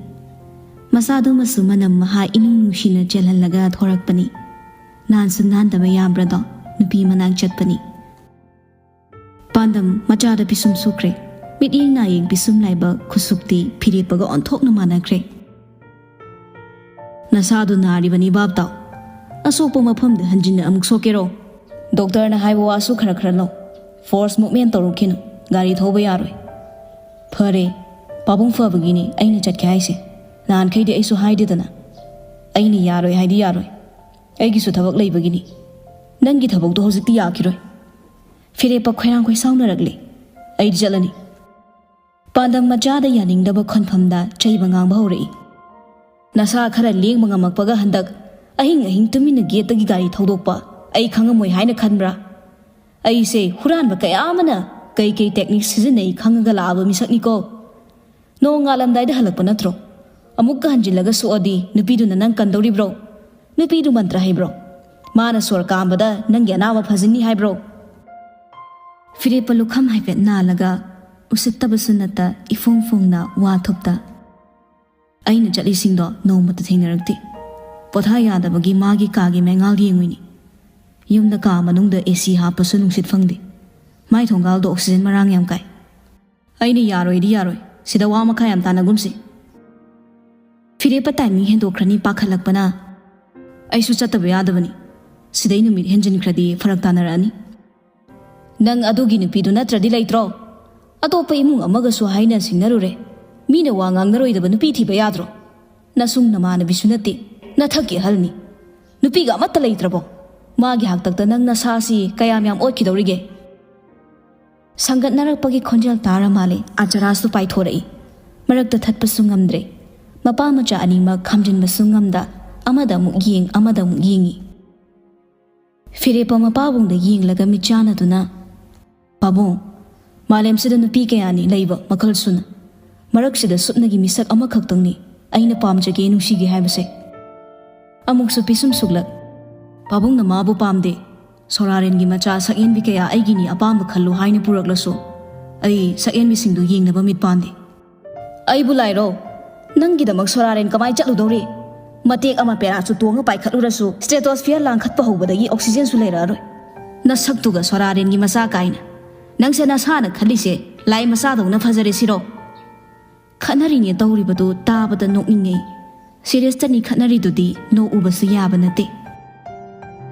ꯃꯆꯥꯗꯨꯃꯁꯨ ꯃꯅꯝ ꯃꯍꯥ ꯏꯅꯨꯡ ꯅꯨꯡꯁꯤꯅ ꯆꯦꯜꯍꯜꯂꯒ ꯊꯣꯔꯛꯄꯅꯤ꯫ ꯅꯥꯟꯁꯨ ꯅꯥꯟꯗꯕ ꯌꯥꯕ꯭ꯔꯗꯣ, ꯅꯨꯄꯤ ꯃꯅꯥꯛ ꯆꯠꯄꯅꯤ꯫ ꯄꯥꯟꯗꯝ ꯃꯆꯥꯗ ꯄꯤꯁꯨꯝ ꯁꯨꯈ꯭ꯔꯦ꯫ ꯃꯤꯠꯌꯦꯡ ꯅꯥꯌꯦꯡ ꯄꯤꯁꯨꯝ ꯂꯥꯏꯕꯛ ꯈꯨꯁꯨꯛꯇꯤ ꯐꯤꯔꯦꯞꯄꯒ ꯑꯣꯟꯊꯣꯛꯅ ꯃꯥꯟꯅꯈ꯭ꯔꯦ꯫ "ꯅꯁꯥꯗꯨ ꯅꯥꯔꯤꯕꯅꯤ ꯚꯥꯞ ꯇꯥꯎ꯫ ꯑꯁꯣꯛꯄ ꯃꯐꯝꯗ ꯍꯟꯖꯤꯟꯅ ꯑꯃꯨꯛ ꯁꯣꯛꯀꯦꯔꯣ? ꯗꯣꯛꯇꯔꯅ ꯍꯥꯏꯕ ꯋꯥꯁꯨ ꯈꯔ ꯈꯔ ꯂꯧ꯫ ꯐꯣꯔꯁ ꯃꯨꯚꯃꯦꯟ ꯇꯧꯔꯛꯈꯤꯅꯨ꯫ ꯒꯥꯔꯤ ꯊꯧꯕ ꯌꯥꯔꯣꯏ"꯫ "ꯐꯔꯦ, ꯄꯥꯕꯨꯡ ꯐꯕꯒꯤꯅꯤ ꯑꯩꯅ ꯆꯠꯀꯦ ꯍꯥꯏꯁꯦ꯫ ꯅꯍꯥꯟꯈꯩꯗꯤ ꯑꯩꯁꯨ ꯍꯥꯏꯗꯦꯗꯅ꯫ ꯑꯩꯅ ꯌꯥꯔꯣꯏ ꯍꯥꯏꯗꯤ ꯌꯥꯔꯣꯏ꯫ ꯑꯩꯒꯤꯁꯨ ꯊꯕꯛ ꯂꯩꯕꯒꯤꯅꯤ꯫ ꯅꯪꯒꯤ ꯊꯕꯛꯇꯣ ꯍꯧꯖꯤꯛꯇꯤ ꯌꯥꯈꯤꯔꯣꯏ"꯫ ꯐꯤꯔꯦꯞꯄ ꯈꯣꯏꯔꯥꯡ ꯈꯣꯏꯁꯥꯎꯅꯔꯛꯂꯦ꯫ "ꯑꯩꯗꯤ ꯆꯠꯂꯅꯤ"꯫ ꯄꯥꯟꯗꯝ ꯃꯆꯥꯗ ꯌꯥꯅꯤꯡꯗꯕ ꯈꯣꯟꯐꯝꯗ ꯆꯩꯕ ꯉꯥꯡꯕ ꯍꯧꯔꯛꯏ꯫ "ꯅꯁꯥ ꯈꯔ ꯂꯦꯡꯕ ꯉꯝꯃꯛꯄꯒ ꯍꯟꯗꯛ ꯑꯍꯤꯡ ꯑꯍꯤꯡ ꯇꯨꯃꯤꯟꯅ ꯒꯦꯠꯇꯒꯤ ꯒꯥꯔꯤ ꯊꯧꯗꯣꯛꯄ ꯑꯩ ꯈꯪꯉꯝꯃꯣꯏ ꯍꯥꯏꯅ ꯈꯟꯕ꯭ꯔꯥ? ꯑꯩꯁꯦ ꯍꯨꯔꯥꯟꯕ ꯀꯌꯥ ꯑꯃꯅ ꯀꯩ ꯀꯩ ꯇꯦꯛꯅꯤꯛ ꯁꯤꯖꯤꯟꯅꯩ ꯈꯪꯉꯒ ꯂꯥꯛꯑꯕ ꯃꯤꯁꯛꯅꯤꯀꯣ꯫ ꯅꯣꯡ ꯉꯥꯜꯂꯝꯗꯥꯏꯗ ꯍꯜꯂꯛꯄ ꯅꯠꯇ꯭ꯔꯣ? ꯑꯃꯨꯛꯀ ꯍꯟꯖꯤꯜꯂꯒ ꯁꯣꯛꯑꯗꯤ ꯅꯨꯄꯤꯗꯨꯅ ꯅꯪ ꯀꯟꯗꯧꯔꯤꯕ꯭ꯔꯣ? ꯅꯨꯄꯤꯗꯨ ꯃꯟꯇ꯭ꯔ ꯍꯩꯕ꯭ꯔꯣ? ꯃꯥꯅ ꯁꯣꯔ ꯀꯥꯝꯕꯗ ꯅꯪꯒꯤ ꯑꯅꯥꯕ ꯐꯖꯅꯤ ꯍꯥꯏꯕ꯭ꯔꯣ?" ꯐꯤꯔꯦꯞꯄ ꯂꯨꯈꯝ ꯍꯥꯏꯐꯦꯠ ꯅꯥꯜꯂꯒ ꯎꯁꯤꯠꯇꯕꯁꯨ ꯅꯠꯇ ꯏꯐꯣꯡ ꯐꯣꯡꯅ ꯋꯥ ꯊꯨꯞꯇ, "ꯑꯩꯅ ꯆꯠꯂꯤꯁꯤꯡꯗꯣ ꯅꯣꯡꯃꯇ ꯊꯦꯡꯅꯔꯛꯇꯦ꯫ ꯄꯣꯊꯥ ꯌꯥꯗꯕꯒꯤ ꯃꯥꯒꯤ ꯀꯥꯒꯤ ꯃꯩꯉꯥꯜ ꯌꯦꯡꯉꯨꯏꯅꯤ꯫ ꯌꯨꯝꯗ ꯀꯥ ꯃꯅꯨꯡꯗ ꯑꯦ ꯁꯤ ꯍꯥꯞꯄꯁꯨ ꯅꯨꯡꯁꯤꯠ ꯐꯪꯗꯦ꯫ ꯃꯥꯏ ꯊꯣꯡꯒꯥꯜꯗꯣ ꯑꯣꯛꯁꯤꯖꯟ ꯃꯔꯥꯡ ꯌꯥꯝ ꯀꯥꯏ꯫ ꯑꯩꯅ ꯌꯥꯔꯣꯏꯗꯤ ꯌꯥꯔꯣꯏ, ꯁꯤꯗ ꯋꯥ ꯃꯈꯥ ꯌꯥꯝ ꯇꯥꯟꯅꯒꯨꯝꯁꯤ꯫" ꯐꯤꯔꯦꯞꯄ ꯇꯥꯏꯃꯤꯡ ꯍꯦꯟꯗꯣꯛꯈ꯭ꯔꯅꯤ ꯄꯥꯈꯠꯂꯛꯄꯅ꯫ "ꯑꯩꯁꯨ ꯆꯠꯇꯕ ꯌꯥꯗꯕꯅꯤ꯫ ꯁꯤꯗꯩ ꯅꯨꯃꯤꯠ ꯍꯦꯟꯖꯤꯟꯈ꯭ꯔꯗꯤ ꯐꯔꯛ ꯇꯥꯅꯔꯛꯑꯅꯤ꯫" "ꯅꯪ ꯑꯗꯨꯒꯤ ꯅꯨꯄꯤꯗꯨ ꯅꯠꯇ꯭ꯔꯗꯤ ꯂꯩꯇ꯭ꯔꯣ? ꯑꯇꯣꯞꯄ ꯏꯃꯨꯡ ꯑꯃꯒꯁꯨ ꯍꯥꯏꯅ ꯁꯤꯡꯅꯔꯨꯔꯦ꯫ ꯃꯤꯅ ꯋꯥ ꯉꯥꯡꯅꯔꯣꯏꯗꯕ ꯅꯨꯄꯤ ꯊꯤꯕ ꯌꯥꯗ꯭ꯔꯣ? ꯅꯁꯨꯡ ꯅꯃꯥꯟꯅꯕꯤꯁꯨ ꯅꯠꯇꯦ, ꯅꯊꯛꯀꯤ ꯑꯍꯜꯅꯤ꯫ ꯅꯨꯄꯤꯒ ꯑꯃꯠꯇ ꯂꯩꯇ꯭ꯔꯕꯣ? ꯃꯥꯒꯤ ꯍꯥꯛꯇꯛꯇ ꯅꯪ ꯅꯁꯥꯁꯤ ꯀꯌꯥꯝ ꯌꯥꯝ ꯑꯣꯠꯈꯤꯗꯧꯔꯤꯒꯦ?" ꯁꯪꯒꯠꯅꯔꯛꯄꯒꯤ ꯈꯣꯟꯖꯦꯜ ꯇꯥꯔ ꯃꯥꯜꯂꯦ, ꯑꯆꯔꯥꯁꯨ ꯄꯥꯏꯊꯣꯔꯛꯏ꯫ ꯃꯔꯛꯇ ꯊꯠꯄꯁꯨ ꯉꯝꯗ꯭ꯔꯦ꯫ ꯃꯄꯥ ꯃꯆꯥ ꯑꯅꯤꯃꯛ ꯈꯥꯝꯖꯤꯟꯕꯁꯨ ꯉꯝꯗ ꯑꯃꯗ ꯑꯃꯨꯛ ꯌꯦꯡ, ꯑꯃꯗ ꯑꯃꯨꯛ ꯌꯦꯡꯉꯤ꯫ ꯐꯤꯔꯦꯞꯄ ꯃꯄꯥꯕꯨꯡꯗ ꯌꯦꯡꯂꯒ ꯃꯤꯠ ꯆꯥꯟꯅꯗꯨꯅ, "ꯄꯥꯕꯨꯡ, ꯃꯥꯂꯦꯝꯁꯤꯗ ꯅꯨꯄꯤ ꯀꯌꯥꯅꯤ ꯂꯩꯕ ꯃꯈꯜ ꯁꯨꯅ꯫ ꯃꯔꯛꯁꯤꯗ ꯁꯨꯞꯅꯒꯤ ꯃꯤꯁꯛ ꯑꯃꯈꯛꯇꯪꯅꯤ ꯑꯩꯅ ꯄꯥꯝꯖꯒꯦ, ꯅꯨꯡꯁꯤꯒꯦ ꯍꯥꯏꯕꯁꯦ꯫" ꯑꯃꯨꯛꯁꯨ ꯄꯤꯁꯨꯝ ꯁꯨꯛꯂꯛ, "ꯄꯥꯕꯨꯡꯅ ꯃꯥꯕꯨ ꯄꯥꯝꯗꯦ꯫ ꯁꯣꯔꯥꯔꯦꯟꯒꯤ ꯃꯆꯥ ꯁꯛꯍꯦꯟꯕꯤ ꯀꯌꯥ ꯑꯩꯒꯤꯅꯤ, ꯑꯄꯥꯝꯕ ꯈꯜꯂꯨ ꯍꯥꯏꯅ ꯄꯨꯔꯛꯂꯁꯨ ꯑꯩ ꯁꯛꯍꯦꯟꯕꯤꯁꯤꯡꯗꯨ ꯌꯦꯡꯅꯕ ꯃꯤꯠ ꯄꯥꯟꯗꯦ꯫" "ꯑꯩꯕꯨ ꯂꯥꯏꯔꯣ? ꯅꯪꯒꯤꯗꯃꯛ ꯁꯣꯔꯥꯔꯦꯟ ꯀꯃꯥꯏ ꯆꯠꯂꯨꯗꯧꯔꯤ? ꯃꯇꯦꯛ ꯑꯃ ꯄꯦꯔꯥꯁꯨ ꯇꯣꯡꯉ ꯄꯥꯏꯈꯠꯂꯨꯔꯁꯨ ꯁ꯭ꯇ꯭ꯔꯦꯇꯣꯁꯐꯤꯌꯔ ꯂꯥꯡꯈꯠꯄ ꯍꯧꯕꯗꯒꯤ ꯑꯣꯛꯁꯤꯖꯦꯟꯁꯨ ꯂꯩꯔꯛꯑꯔꯣꯏ꯫ ꯅꯁꯛꯇꯨꯒ ꯁꯣꯔꯥꯔꯦꯟꯒꯤ ꯃꯆꯥ ꯀꯥꯏꯅ꯫ ꯅꯪꯁꯦ ꯅꯁꯥꯅ ꯈꯜꯂꯤꯁꯦ ꯂꯥꯏ ꯃꯆꯥꯗꯧꯅ ꯐꯖꯔꯦ ꯁꯤꯔꯣ?" ꯈꯠꯅꯔꯤꯅꯦ ꯇꯧꯔꯤꯕꯗꯨ ꯇꯥꯕꯗ ꯅꯣꯛꯅꯤꯡꯉꯦ꯫ ꯁꯤꯔꯤꯌꯁꯇꯅꯤ ꯈꯠꯅꯔꯤꯗꯨꯗꯤ ꯅꯣꯛꯎꯕꯁꯨ ꯌꯥꯕ ꯅꯠꯇꯦ꯫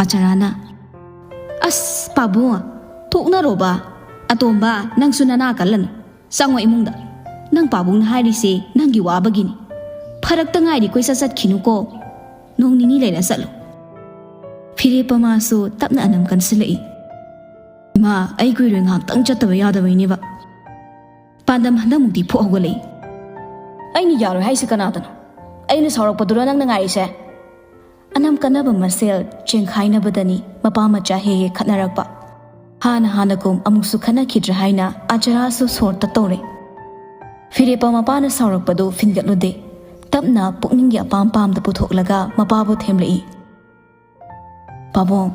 ꯑꯆꯔꯥꯅ, "ꯑꯁ ꯄꯥꯕꯨꯡ, ꯊꯣꯛꯅꯔꯣꯕ꯫ ꯑꯇꯣꯝꯕ, ꯅꯪꯁꯨ ꯅꯅꯥ ꯀꯜꯂꯅꯨ꯫ ꯆꯪꯉꯣ ꯏꯃꯨꯡꯗ꯫ ꯅꯪ ꯄꯥꯕꯨꯡꯅ ꯍꯥꯏꯔꯤꯁꯦ ꯅꯪꯒꯤ ꯋꯥꯕꯒꯤꯅꯤ꯫ ꯐꯔꯛꯇ ꯉꯥꯏꯔꯤ ꯀꯣꯏꯆꯠ ꯆꯠꯈꯤꯅꯨꯀꯣ꯫ ꯅꯣꯡ ꯅꯤꯅꯤ ꯂꯩꯔ ꯆꯠꯂꯨ꯫" ꯐꯤꯔꯦꯞꯄ ꯃꯥꯁꯨ ꯇꯞꯅ ꯑꯅꯝ ꯀꯟꯁꯤꯜꯂꯛꯏ꯫ "ꯏꯃꯥ, ꯑꯩ ꯀꯨꯏꯔꯣꯏ, ꯉꯥꯏꯍꯥꯛꯇꯪ ꯆꯠꯇꯕ ꯌꯥꯗꯕꯩꯅꯦꯕ꯫" ꯄꯥꯟꯗꯝ ꯍꯟꯗꯛꯃꯨꯛꯇꯤ ꯐꯨꯛ ꯍꯧꯒꯠꯂꯛꯏ꯫ "ꯑꯩꯅ ꯌꯥꯔꯣꯏ ꯍꯥꯏꯁꯦ ꯀꯅꯥꯗꯅꯣ? ꯑꯩꯅ ꯁꯥꯎꯔꯛꯄꯗꯨꯔꯣ ꯅꯪꯅ ꯉꯥꯏꯔꯤꯁꯦ?" ꯑꯅꯝ ꯀꯟꯅꯕ ꯃꯁꯦꯜ ꯆꯦꯡꯈꯥꯏꯅꯕꯗꯅꯤ ꯃꯄꯥ ꯃꯆꯥ ꯍꯦꯛ ꯍꯦꯛ ꯈꯠꯅꯔꯛꯄ꯫ ꯍꯥꯟꯅ ꯍꯥꯟꯅꯒꯨꯝ ꯑꯃꯨꯛꯁꯨ ꯈꯠꯅꯈꯤꯗ꯭ꯔꯦ ꯍꯥꯏꯅ ꯑꯆꯔꯥꯁꯨ ꯁꯣꯔ ꯇꯠꯇꯧꯔꯦ꯫ ꯐꯤꯔꯦꯞꯄ ꯃꯄꯥꯅ ꯁꯥꯎꯔꯛꯄꯗꯨ ꯐꯤꯟꯒꯠꯂꯨꯗꯦ꯫ ꯇꯞꯅ ꯄꯨꯛꯅꯤꯡꯒꯤ ꯑꯄꯥꯝ ꯄꯥꯝꯗ ꯄꯨꯊꯣꯛꯂꯒ ꯃꯄꯥꯕꯨ ꯊꯦꯝꯂꯛꯏ꯫ "ꯄꯥꯕꯨꯡ,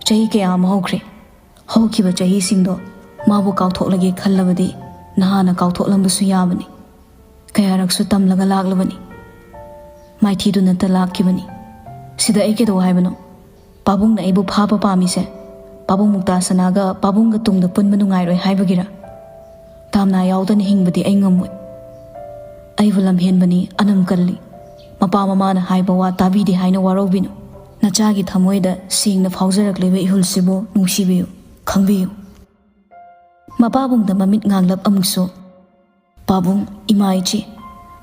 ꯆꯍꯤ ꯀꯌꯥ ꯑꯃ ꯍꯧꯈ꯭ꯔꯦ꯫ ꯍꯧꯈꯤꯕ ꯆꯍꯤꯁꯤꯡꯗꯣ ꯃꯥꯕꯨ ꯀꯥꯎꯊꯣꯛꯂꯒꯦ ꯈꯜꯂꯕꯗꯤ ꯅꯍꯥꯟꯅ ꯀꯥꯎꯊꯣꯛꯂꯝꯕꯁꯨ ꯌꯥꯕꯅꯤ꯫ ꯀꯌꯥꯔꯛꯁꯨ ꯇꯝꯂꯒ ꯂꯥꯛꯂꯕꯅꯤ꯫ ꯃꯥꯏꯊꯤꯗꯨꯅꯇ ꯂꯥꯛꯈꯤꯕꯅꯤ꯫ ꯁꯤꯗ ꯑꯩ ꯀꯩꯗꯧ ꯍꯥꯏꯕꯅꯣ? ꯄꯥꯕꯨꯡꯅ ꯑꯩꯕꯨ ꯐꯥꯕ ꯄꯥꯝꯃꯤꯁꯦ ꯄꯥꯕꯨꯡ ꯃꯨꯛꯇꯥ ꯁꯅꯥꯒ ꯄꯥꯕꯨꯡꯒ ꯇꯨꯡꯗ ꯄꯨꯟꯕ ꯅꯨꯡꯉꯥꯏꯔꯣꯏ ꯍꯥꯏꯕꯒꯤꯔ? ꯇꯥꯝꯅꯥ ꯌꯥꯎꯗꯅ ꯍꯤꯡꯕꯗꯤ ꯑꯩ ꯉꯝꯃꯣꯏ꯫ ꯑꯩꯕꯨ ꯂꯝꯍꯦꯟꯕꯅꯤ ꯑꯅꯝ ꯀꯜꯂꯤ꯫ ꯃꯄꯥ ꯃꯃꯥꯅ ꯍꯥꯏꯕ ꯋꯥ ꯇꯥꯕꯤꯗꯦ ꯍꯥꯏꯅ ꯋꯥꯔꯧꯕꯤꯅꯨ꯫ ꯅꯆꯥꯒꯤ ꯊꯃꯣꯏꯗ ꯁꯦꯡꯅ ꯐꯥꯎꯖꯔꯛꯂꯤꯕ ꯏꯍꯨꯜꯁꯤꯕꯨ ꯅꯨꯡꯁꯤꯕꯤꯌꯨ, ꯈꯪꯕꯤꯌꯨ꯫" ꯃꯄꯥꯕꯨꯡꯗ ꯃꯃꯤꯠ ꯉꯥꯡꯂꯞ ꯑꯃꯨꯛꯁꯨ, "ꯄꯥꯕꯨꯡ, ꯏꯃꯥ, ꯏꯆꯦ,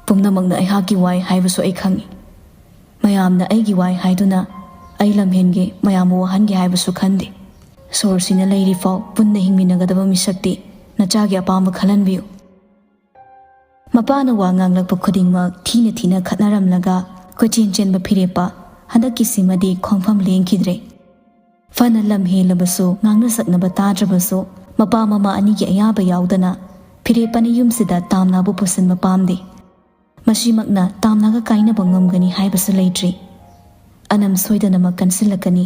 ꯄꯨꯝꯅꯃꯛꯅ ꯑꯩꯍꯥꯛꯀꯤ ꯋꯥꯏ ꯍꯥꯏꯕꯁꯨ ꯑꯩ ꯈꯪꯏ꯫ ꯃꯌꯥꯝꯅ ꯑꯩꯒꯤ ꯋꯥꯏ ꯍꯥꯏꯗꯨꯅ ꯑꯩ ꯂꯝꯍꯦꯟꯒꯦ, ꯃꯌꯥꯝꯕꯨ ꯋꯥꯍꯟꯒꯦ ꯍꯥꯏꯕꯁꯨ ꯈꯟꯗꯦ꯫ ꯁꯣꯔꯁꯤꯅ ꯂꯩꯔꯤꯐꯥꯎ ꯄꯨꯟꯅ ꯍꯤꯡꯃꯤꯟꯅꯒꯗꯕ ꯃꯤꯁꯛꯇꯤ ꯅꯆꯥꯒꯤ ꯑꯄꯥꯝꯕ ꯈꯜꯍꯟꯕꯤꯌꯨ꯫" ꯃꯄꯥꯅ ꯋꯥ ꯉꯥꯡꯂꯛꯄ ꯈꯨꯗꯤꯡꯃꯛ ꯊꯤꯅ ꯊꯤꯅ ꯈꯠꯅꯔꯝꯂꯒ ꯀꯣꯏꯆꯦꯟ ꯆꯦꯟꯕ ꯐꯤꯔꯦꯞꯄ ꯍꯟꯗꯛꯀꯤꯁꯤꯃꯗꯤ ꯈꯣꯡꯐꯝ ꯂꯦꯡꯈꯤꯗ꯭ꯔꯦ꯫ ꯐꯅ ꯂꯝ ꯍꯦꯜꯂꯕꯁꯨ, ꯉꯥꯡꯅ ꯁꯛꯅꯕ ꯇꯥꯗ꯭ꯔꯕꯁꯨ, ꯃꯄꯥ ꯃꯃꯥ ꯑꯅꯤꯒꯤ ꯑꯌꯥꯕ ꯌꯥꯎꯗꯅ ꯐꯤꯔꯦꯞꯄꯅ ꯌꯨꯝꯁꯤꯗ ꯇꯥꯝꯅꯥꯕꯨ ꯄꯨꯁꯤꯟꯕ ꯄꯥꯝꯗꯦ꯫ ꯃꯁꯤꯃꯛꯅ ꯇꯥꯝꯅꯥꯒ ꯀꯥꯏꯅꯕ ꯉꯝꯒꯅꯤ ꯍꯥꯏꯕꯁꯨ ꯂꯩꯇ꯭ꯔꯤ꯫ ꯑꯅꯝ ꯁꯣꯏꯗꯅꯃꯛ ꯀꯟꯁꯤꯜꯂꯛꯀꯅꯤ,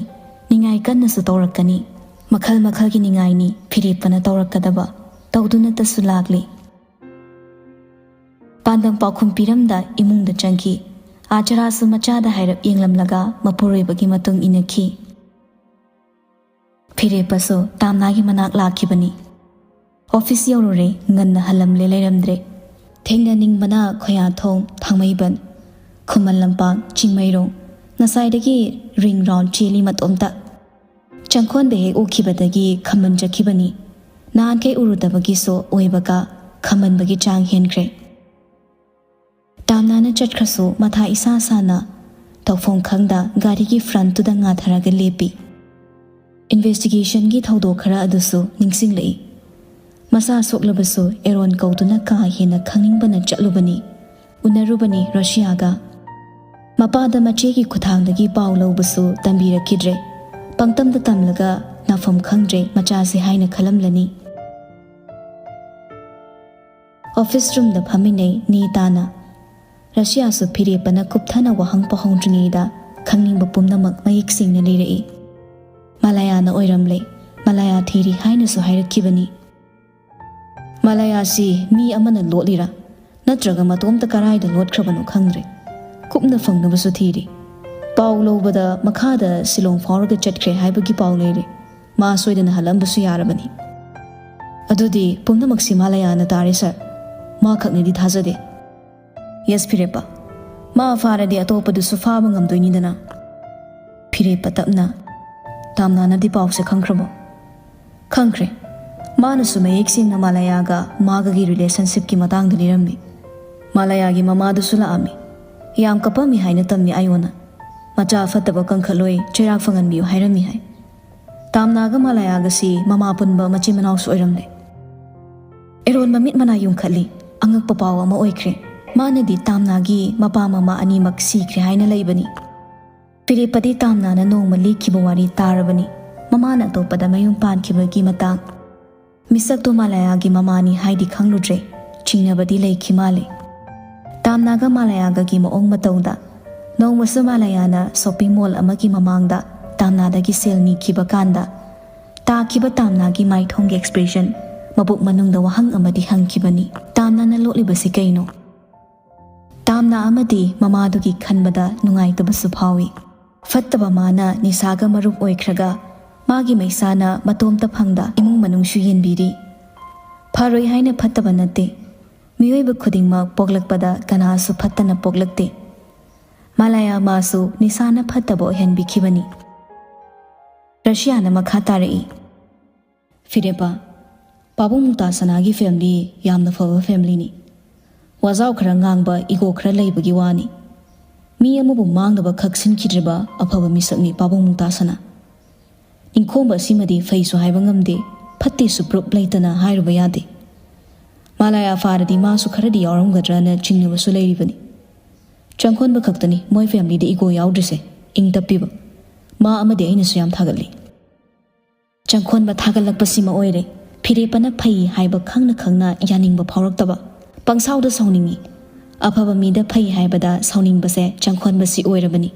ꯅꯤꯡꯉꯥꯏ ꯀꯟꯅꯁꯨ ꯇꯧꯔꯛꯀꯅꯤ꯫ ꯃꯈꯜ ꯃꯈꯜꯒꯤ ꯅꯤꯡꯉꯥꯏꯅꯤ ꯐꯤꯔꯦꯞꯄꯅ ꯇꯧꯔꯛꯀꯗꯕ, ꯇꯧꯗꯨꯅꯇꯁꯨ ꯂꯥꯛꯂꯤ꯫ ꯄꯥꯟꯗꯝ ꯄꯥꯎꯈꯨꯝ ꯄꯤꯔꯝꯗ ꯏꯃꯨꯡꯗ ꯆꯪꯈꯤ꯫ ꯑꯥꯆꯔꯥꯁꯨ ꯃꯆꯥꯗ ꯍꯥꯏꯔꯞ ꯌꯦꯡꯂꯝꯂꯒ ꯃꯄꯨꯔꯣꯏꯕꯒꯤ ꯃꯇꯨꯡ ꯏꯟꯅꯈꯤ꯫ ꯐꯤꯔꯦꯞꯄꯁꯨ ꯇꯥꯝꯅꯥꯒꯤ ꯃꯅꯥꯛ ꯂꯥꯛꯈꯤꯕꯅꯤ꯫ ꯑꯣꯐꯤꯁ ꯌꯧꯔꯨꯔꯦ, ꯉꯟꯅ ꯍꯜꯂꯝꯂꯦ ꯂꯩꯔꯝꯗ꯭ꯔꯦ꯫ ꯊꯦꯡꯅꯅꯤꯡꯕꯅ ꯈꯣꯌꯥꯊꯣꯡ, ꯊꯥꯡꯃꯩꯕꯟ, ꯈꯨꯃꯟ ꯂꯝꯄꯥꯛ, ꯆꯤꯡꯃꯩꯔꯣꯡ, ꯉꯁꯥꯏꯗꯒꯤ ring round ꯆꯦꯜꯂꯤ ꯃꯇꯣꯝꯇ꯫ ꯆꯪꯈꯣꯟꯗ ꯍꯦꯛ ꯎꯈꯤꯕꯗꯒꯤ ꯈꯝꯕꯟꯖꯈꯤꯕꯅꯤ꯫ ꯅꯍꯥꯟꯈꯩ ꯎꯔꯨꯗꯕꯒꯤꯁꯨ ꯑꯣꯏꯕꯒ ꯈꯝꯕꯟꯕꯒꯤ ꯆꯥꯡ ꯍꯦꯟꯈ꯭ꯔꯦ꯫ ꯇꯥꯝꯅꯥꯅ ꯆꯠꯈ꯭ꯔꯁꯨ ꯃꯊꯥ ꯏꯁꯥ ꯁꯥꯅ ꯇꯧꯐꯝ ꯈꯪꯗ ꯒꯥꯔꯤꯒꯤ frontꯇꯨꯗ ꯉꯥꯊꯔꯒ ꯂꯦꯞꯄꯤ꯫ Investigationꯒꯤ ꯊꯧꯗꯣꯛ ꯈꯔ ꯑꯗꯨꯁꯨ ꯅꯤꯡꯁꯤꯡꯂꯛꯏ꯫ ꯃꯁꯥ ꯁꯣꯛꯂꯕꯁꯨ ꯑꯦꯔꯣꯟ ꯀꯧꯗꯨꯅ ꯀꯥ ꯍꯦꯟꯅ ꯈꯪꯅꯤꯡꯕꯅ ꯆꯠꯂꯨꯕꯅꯤ꯫ ꯎꯅꯔꯨꯕꯅꯤ ꯔꯣꯁꯤꯌꯥꯒ꯫ ꯃꯄꯥꯗ ꯃꯆꯦꯒꯤ ꯈꯨꯠꯊꯥꯡꯗꯒꯤ ꯄꯥꯎ ꯂꯧꯕꯁꯨ ꯇꯝꯕꯤꯔꯛꯈꯤꯗ꯭ꯔꯦ꯫ ꯄꯪꯇꯝꯗ ꯇꯝꯂꯒ ꯅꯥꯐꯝ ꯈꯪꯗ꯭ꯔꯦ ꯃꯆꯥꯁꯦ ꯍꯥꯏꯅ ꯈꯜꯂꯝꯂꯅꯤ꯫ ꯑꯣꯐꯤꯁ ꯔꯨꯝꯗ ꯐꯝꯃꯤꯟꯅꯩ ꯅꯦ ꯇꯥꯅ꯫ ꯔꯁꯤꯌꯥꯁꯨ ꯐꯤꯔꯦꯞꯄꯅ ꯀꯨꯞꯊꯅ ꯋꯥꯍꯪ ꯄꯥꯍꯧꯗ꯭ꯔꯤꯉꯩꯗ ꯈꯪꯅꯤꯡꯕ ꯄꯨꯝꯅꯃꯛ ꯃꯌꯦꯛ ꯁꯦꯡꯅ ꯂꯤꯔꯛꯏ꯫ ꯃꯥꯂꯥꯌꯥꯅ ꯑꯣꯏꯔꯝꯂꯦ꯫ ꯃꯥꯂꯥꯌꯥ ꯊꯤꯔꯤ ꯍꯥꯏꯅꯁꯨ ꯍꯥꯏꯔꯛꯈꯤꯕꯅꯤ꯫ ꯃꯥꯂꯥꯌꯥꯁꯤ ꯃꯤ ꯑꯃꯅ ꯂꯣꯠꯂꯤꯔꯥ? ꯅꯠꯇ꯭ꯔꯒ ꯃꯇꯣꯝꯇ ꯀꯔꯥꯏꯗ ꯂꯣꯠꯈ꯭ꯔꯕꯅꯣ ꯈꯪꯗ꯭ꯔꯦ꯫ ꯀꯨꯞꯅ ꯐꯪꯅꯕꯁꯨ ꯊꯤꯔꯤ꯫ ꯄꯥꯎ ꯂꯧꯕꯗ ꯃꯈꯥꯗ ꯁꯤꯂꯣꯡ ꯐꯥꯎꯔꯒ ꯆꯠꯈ꯭ꯔꯦ ꯍꯥꯏꯕꯒꯤ ꯄꯥꯎ ꯂꯩꯔꯦ꯫ ꯃꯥ ꯁꯣꯏꯗꯅ ꯍꯜꯂꯝꯕꯁꯨ ꯌꯥꯔꯕꯅꯤ꯫ ꯑꯗꯨꯗꯤ ꯄꯨꯝꯅꯃꯛꯁꯤ ꯃꯥꯂꯥꯌꯥꯅ ꯇꯥꯔꯦ, ꯁꯥꯔ꯫ ꯃꯥ ꯈꯛꯅꯗꯤ ꯊꯥꯖꯗꯦ꯫ ꯌꯦꯁ, ꯐꯤꯔꯦꯞꯄ꯫ ꯃꯥ ꯐꯥꯔꯗꯤ ꯑꯇꯣꯞꯄꯗꯨꯁꯨ ꯐꯥꯕ ꯉꯝꯗꯣꯏꯅꯤꯗꯅ꯫ ꯐꯤꯔꯦꯞꯄ ꯇꯞꯅ, "ꯇꯥꯝꯅꯥꯅꯗꯤ ꯄꯥꯎꯁꯦ ꯈꯪꯈ꯭ꯔꯕꯣ?" "ꯈꯪꯈ꯭ꯔꯦ꯫ ꯃꯥꯅꯁꯨ ꯃꯌꯦꯛ ꯁꯦꯡꯅ ꯃꯥꯂꯥꯌꯥꯒ ꯃꯥꯒꯒꯤ ꯔꯤꯂꯦꯁꯟꯁꯤꯞꯀꯤ ꯃꯇꯥꯡꯗ ꯂꯤꯔꯝꯃꯤ꯫ ꯃꯥꯂꯥꯌꯥꯒꯤ ꯃꯃꯥꯗꯨꯁꯨ ꯂꯥꯛꯑꯝꯃꯤ꯫ ꯌꯥꯝ ꯀꯞꯄꯝꯃꯤ ꯍꯥꯏꯅ ꯇꯝꯃꯤ ꯑꯥꯌꯣꯅ꯫ ꯃꯆꯥ ꯐꯠꯇꯕ ꯀꯟꯈꯠꯂꯣꯏ, ꯆꯩꯔꯥꯛ ꯐꯪꯍꯟꯕꯤꯌꯨ ꯍꯥꯏꯔꯝꯃꯤ ꯍꯥꯏ꯫ ꯇꯥꯝꯅꯥꯒ ꯃꯥꯂꯥꯌꯥꯒꯁꯤ ꯃꯃꯥ ꯄꯨꯟꯕ ꯃꯆꯤꯟ ꯃꯅꯥꯎꯁꯨ ꯑꯣꯏꯔꯝꯂꯦ꯫" ꯑꯦꯔꯣꯟ ꯃꯃꯤꯠ ꯃꯅꯥ ꯌꯨꯡꯈꯠꯂꯤ꯫ ꯑꯉꯛꯄ ꯄꯥꯎ ꯑꯃ ꯑꯣꯏꯈ꯭ꯔꯦ꯫ ꯃꯥꯅꯗꯤ ꯇꯥꯝꯅꯥꯒꯤ ꯃꯄꯥ ꯃꯃꯥ ꯑꯅꯤꯃꯛ ꯁꯤꯈ꯭ꯔꯦ ꯍꯥꯏꯅ ꯂꯩꯕꯅꯤ꯫ ꯐꯤꯔꯦꯞꯄꯗꯤ ꯇꯥꯝꯅꯥꯅ ꯅꯣꯡꯃ ꯂꯤꯈꯤꯕ ꯋꯥꯔꯤ ꯇꯥꯔꯕꯅꯤ꯫ ꯃꯃꯥꯅ ꯑꯇꯣꯞꯄꯗ ꯃꯌꯨꯝ ꯄꯥꯟꯈꯤꯕꯒꯤ ꯃꯇꯥꯡ꯫ ꯃꯤꯁꯛꯇꯣ ꯃꯥꯂꯥꯌꯥꯒꯤ ꯃꯃꯥꯅꯤ ꯍꯥꯏꯗꯤ ꯈꯪꯂꯨꯗ꯭ꯔꯦ꯫ ꯆꯤꯡꯅꯕꯗꯤ ꯂꯩꯈꯤ ꯃꯥꯜꯂꯦ꯫ ꯇꯥꯝꯅꯥꯒ ꯃꯥꯂꯥꯌꯥꯒꯒꯤ ꯃꯑꯣꯡ ꯃꯇꯧꯗ꯫ ꯅꯣꯡꯃꯁꯨ ꯃꯥꯂꯥꯌꯥꯅ ꯁꯣꯄꯤꯡ ꯃꯣꯜ ꯑꯃꯒꯤ ꯃꯃꯥꯡꯗ ꯇꯥꯝꯅꯥꯗꯒꯤ ꯁꯦꯜ ꯅꯤꯈꯤꯕ ꯀꯥꯟꯗ ꯇꯥꯈꯤꯕ ꯇꯥꯝꯅꯥꯒꯤ ꯃꯥꯏꯊꯣꯡꯒꯤ ꯑꯦꯛꯁꯄ꯭ꯔꯦꯁꯟ, ꯃꯕꯨꯛ ꯃꯅꯨꯡꯗ ꯋꯥꯍꯪ ꯑꯃꯗꯤ ꯍꯪꯈꯤꯕꯅꯤ, "ꯇꯥꯝꯅꯥꯅ ꯂꯣꯠꯂꯤꯕꯁꯤ ꯀꯩꯅꯣ?" ꯇꯥꯝꯅꯥ ꯑꯃꯗꯤ ꯃꯃꯥꯗꯨꯒꯤ ꯈꯟꯕꯗ ꯅꯨꯡꯉꯥꯏꯇꯕꯁꯨ ꯐꯥꯎꯏ꯫ ꯐꯠꯇꯕ ꯃꯥꯅ ꯅꯤꯁꯥꯒ ꯃꯔꯨꯞ ꯑꯣꯏꯈ꯭ꯔꯒ ꯃꯥꯒꯤ ꯃꯩꯁꯥꯅ ꯃꯇꯣꯝꯇ ꯐꯪꯗ ꯏꯃꯨꯡ ꯃꯅꯨꯡꯁꯨ ꯌꯦꯟꯕꯤꯔꯤ꯫ ꯐꯔꯣꯏ ꯍꯥꯏꯅ ꯐꯠꯇꯕ ꯅꯠꯇꯦ꯫ ꯃꯤꯑꯣꯏꯕ ꯈꯨꯗꯤꯡꯃꯛ ꯄꯣꯛꯂꯛꯄꯗ ꯀꯅꯥꯁꯨ ꯐꯠꯇꯅ ꯄꯣꯛꯂꯛꯇꯦ꯫ ꯃꯥꯂꯥꯌꯥ ꯃꯥꯁꯨ ꯅꯤꯁꯥꯅ ꯐꯠꯇꯕ ꯑꯣꯏꯍꯟꯕꯤꯈꯤꯕꯅꯤ꯫ ꯔꯁꯤꯌꯥꯅ ꯃꯈꯥ ꯇꯥꯔꯛꯏ, "ꯐꯤꯔꯦꯞꯄ, ꯄꯥꯕꯨꯡ ꯃꯨꯛꯇꯥ ꯁꯅꯥꯒꯤ ꯐꯦꯃꯤꯂꯤ ꯌꯥꯝꯅ ꯐꯕ ꯐꯦꯃꯤꯂꯤꯅꯤ꯫ ꯋꯥꯖꯥꯎ ꯈꯔ ꯉꯥꯡꯕ, ꯏꯒꯣ ꯈꯔ ꯂꯩꯕꯒꯤ ꯋꯥꯅꯤ꯫ ꯃꯤ ꯑꯃꯕꯨ ꯃꯥꯡꯅꯕ ꯈꯛ ꯁꯤꯟꯈꯤꯗ꯭ꯔꯤꯕ ꯑꯐꯕ ꯃꯤꯁꯛꯅꯤ ꯄꯥꯕꯨꯡ ꯃꯨꯛꯇꯥ ꯁꯅꯥ꯫ ꯅꯤꯡꯈꯣꯝꯕ ꯑꯁꯤꯃꯗꯤ ꯐꯩꯁꯨ ꯍꯥꯏꯕ ꯉꯝꯗꯦ, ꯐꯠꯇꯦꯁꯨ ꯄ꯭ꯔꯨꯞ ꯂꯩꯇꯅ ꯍꯥꯏꯔꯨꯕ ꯌꯥꯗꯦ꯫ ꯃꯥꯂꯥꯌꯥ ꯐꯥꯔꯗꯤ ꯃꯥꯁꯨ ꯈꯔꯗꯤ ꯌꯥꯎꯔꯝꯒꯗ꯭ꯔꯅ ꯆꯤꯡꯅꯕꯁꯨ ꯂꯩꯔꯤꯕꯅꯤ꯫ ꯆꯪꯈꯣꯟꯕ ꯈꯛꯇꯅꯤ ꯃꯣꯏ ꯐꯦꯃꯤꯂꯤꯗ ꯏꯒꯣ ꯌꯥꯎꯗ꯭ꯔꯤꯁꯦ, ꯏꯪ ꯇꯞꯄꯤꯕ꯫ ꯃꯥ ꯑꯃꯗꯤ ꯑꯩꯅꯁꯨ ꯌꯥꯝ ꯊꯥꯒꯠꯂꯤ꯫ ꯆꯪꯈꯣꯟꯕ ꯊꯥꯒꯠꯂꯛꯄꯁꯤꯃ ꯑꯣꯏꯔꯦ꯫ ꯐꯤꯔꯦꯞꯄꯅ ꯐꯩ ꯍꯥꯏꯕ ꯈꯪꯅ ꯈꯪꯅ ꯌꯥꯅꯤꯡꯕ ꯐꯥꯎꯔꯛꯇꯕ꯫ ꯄꯪꯁꯥꯎꯗ ꯁꯥꯎꯅꯤꯡꯉꯤ꯫ ꯑꯐꯕ ꯃꯤꯗ ꯐꯩ ꯍꯥꯏꯕꯗ ꯁꯥꯎꯅꯤꯡꯕꯁꯦ ꯆꯪꯈꯣꯟꯕꯁꯤ ꯑꯣꯏꯔꯕꯅꯤ꯫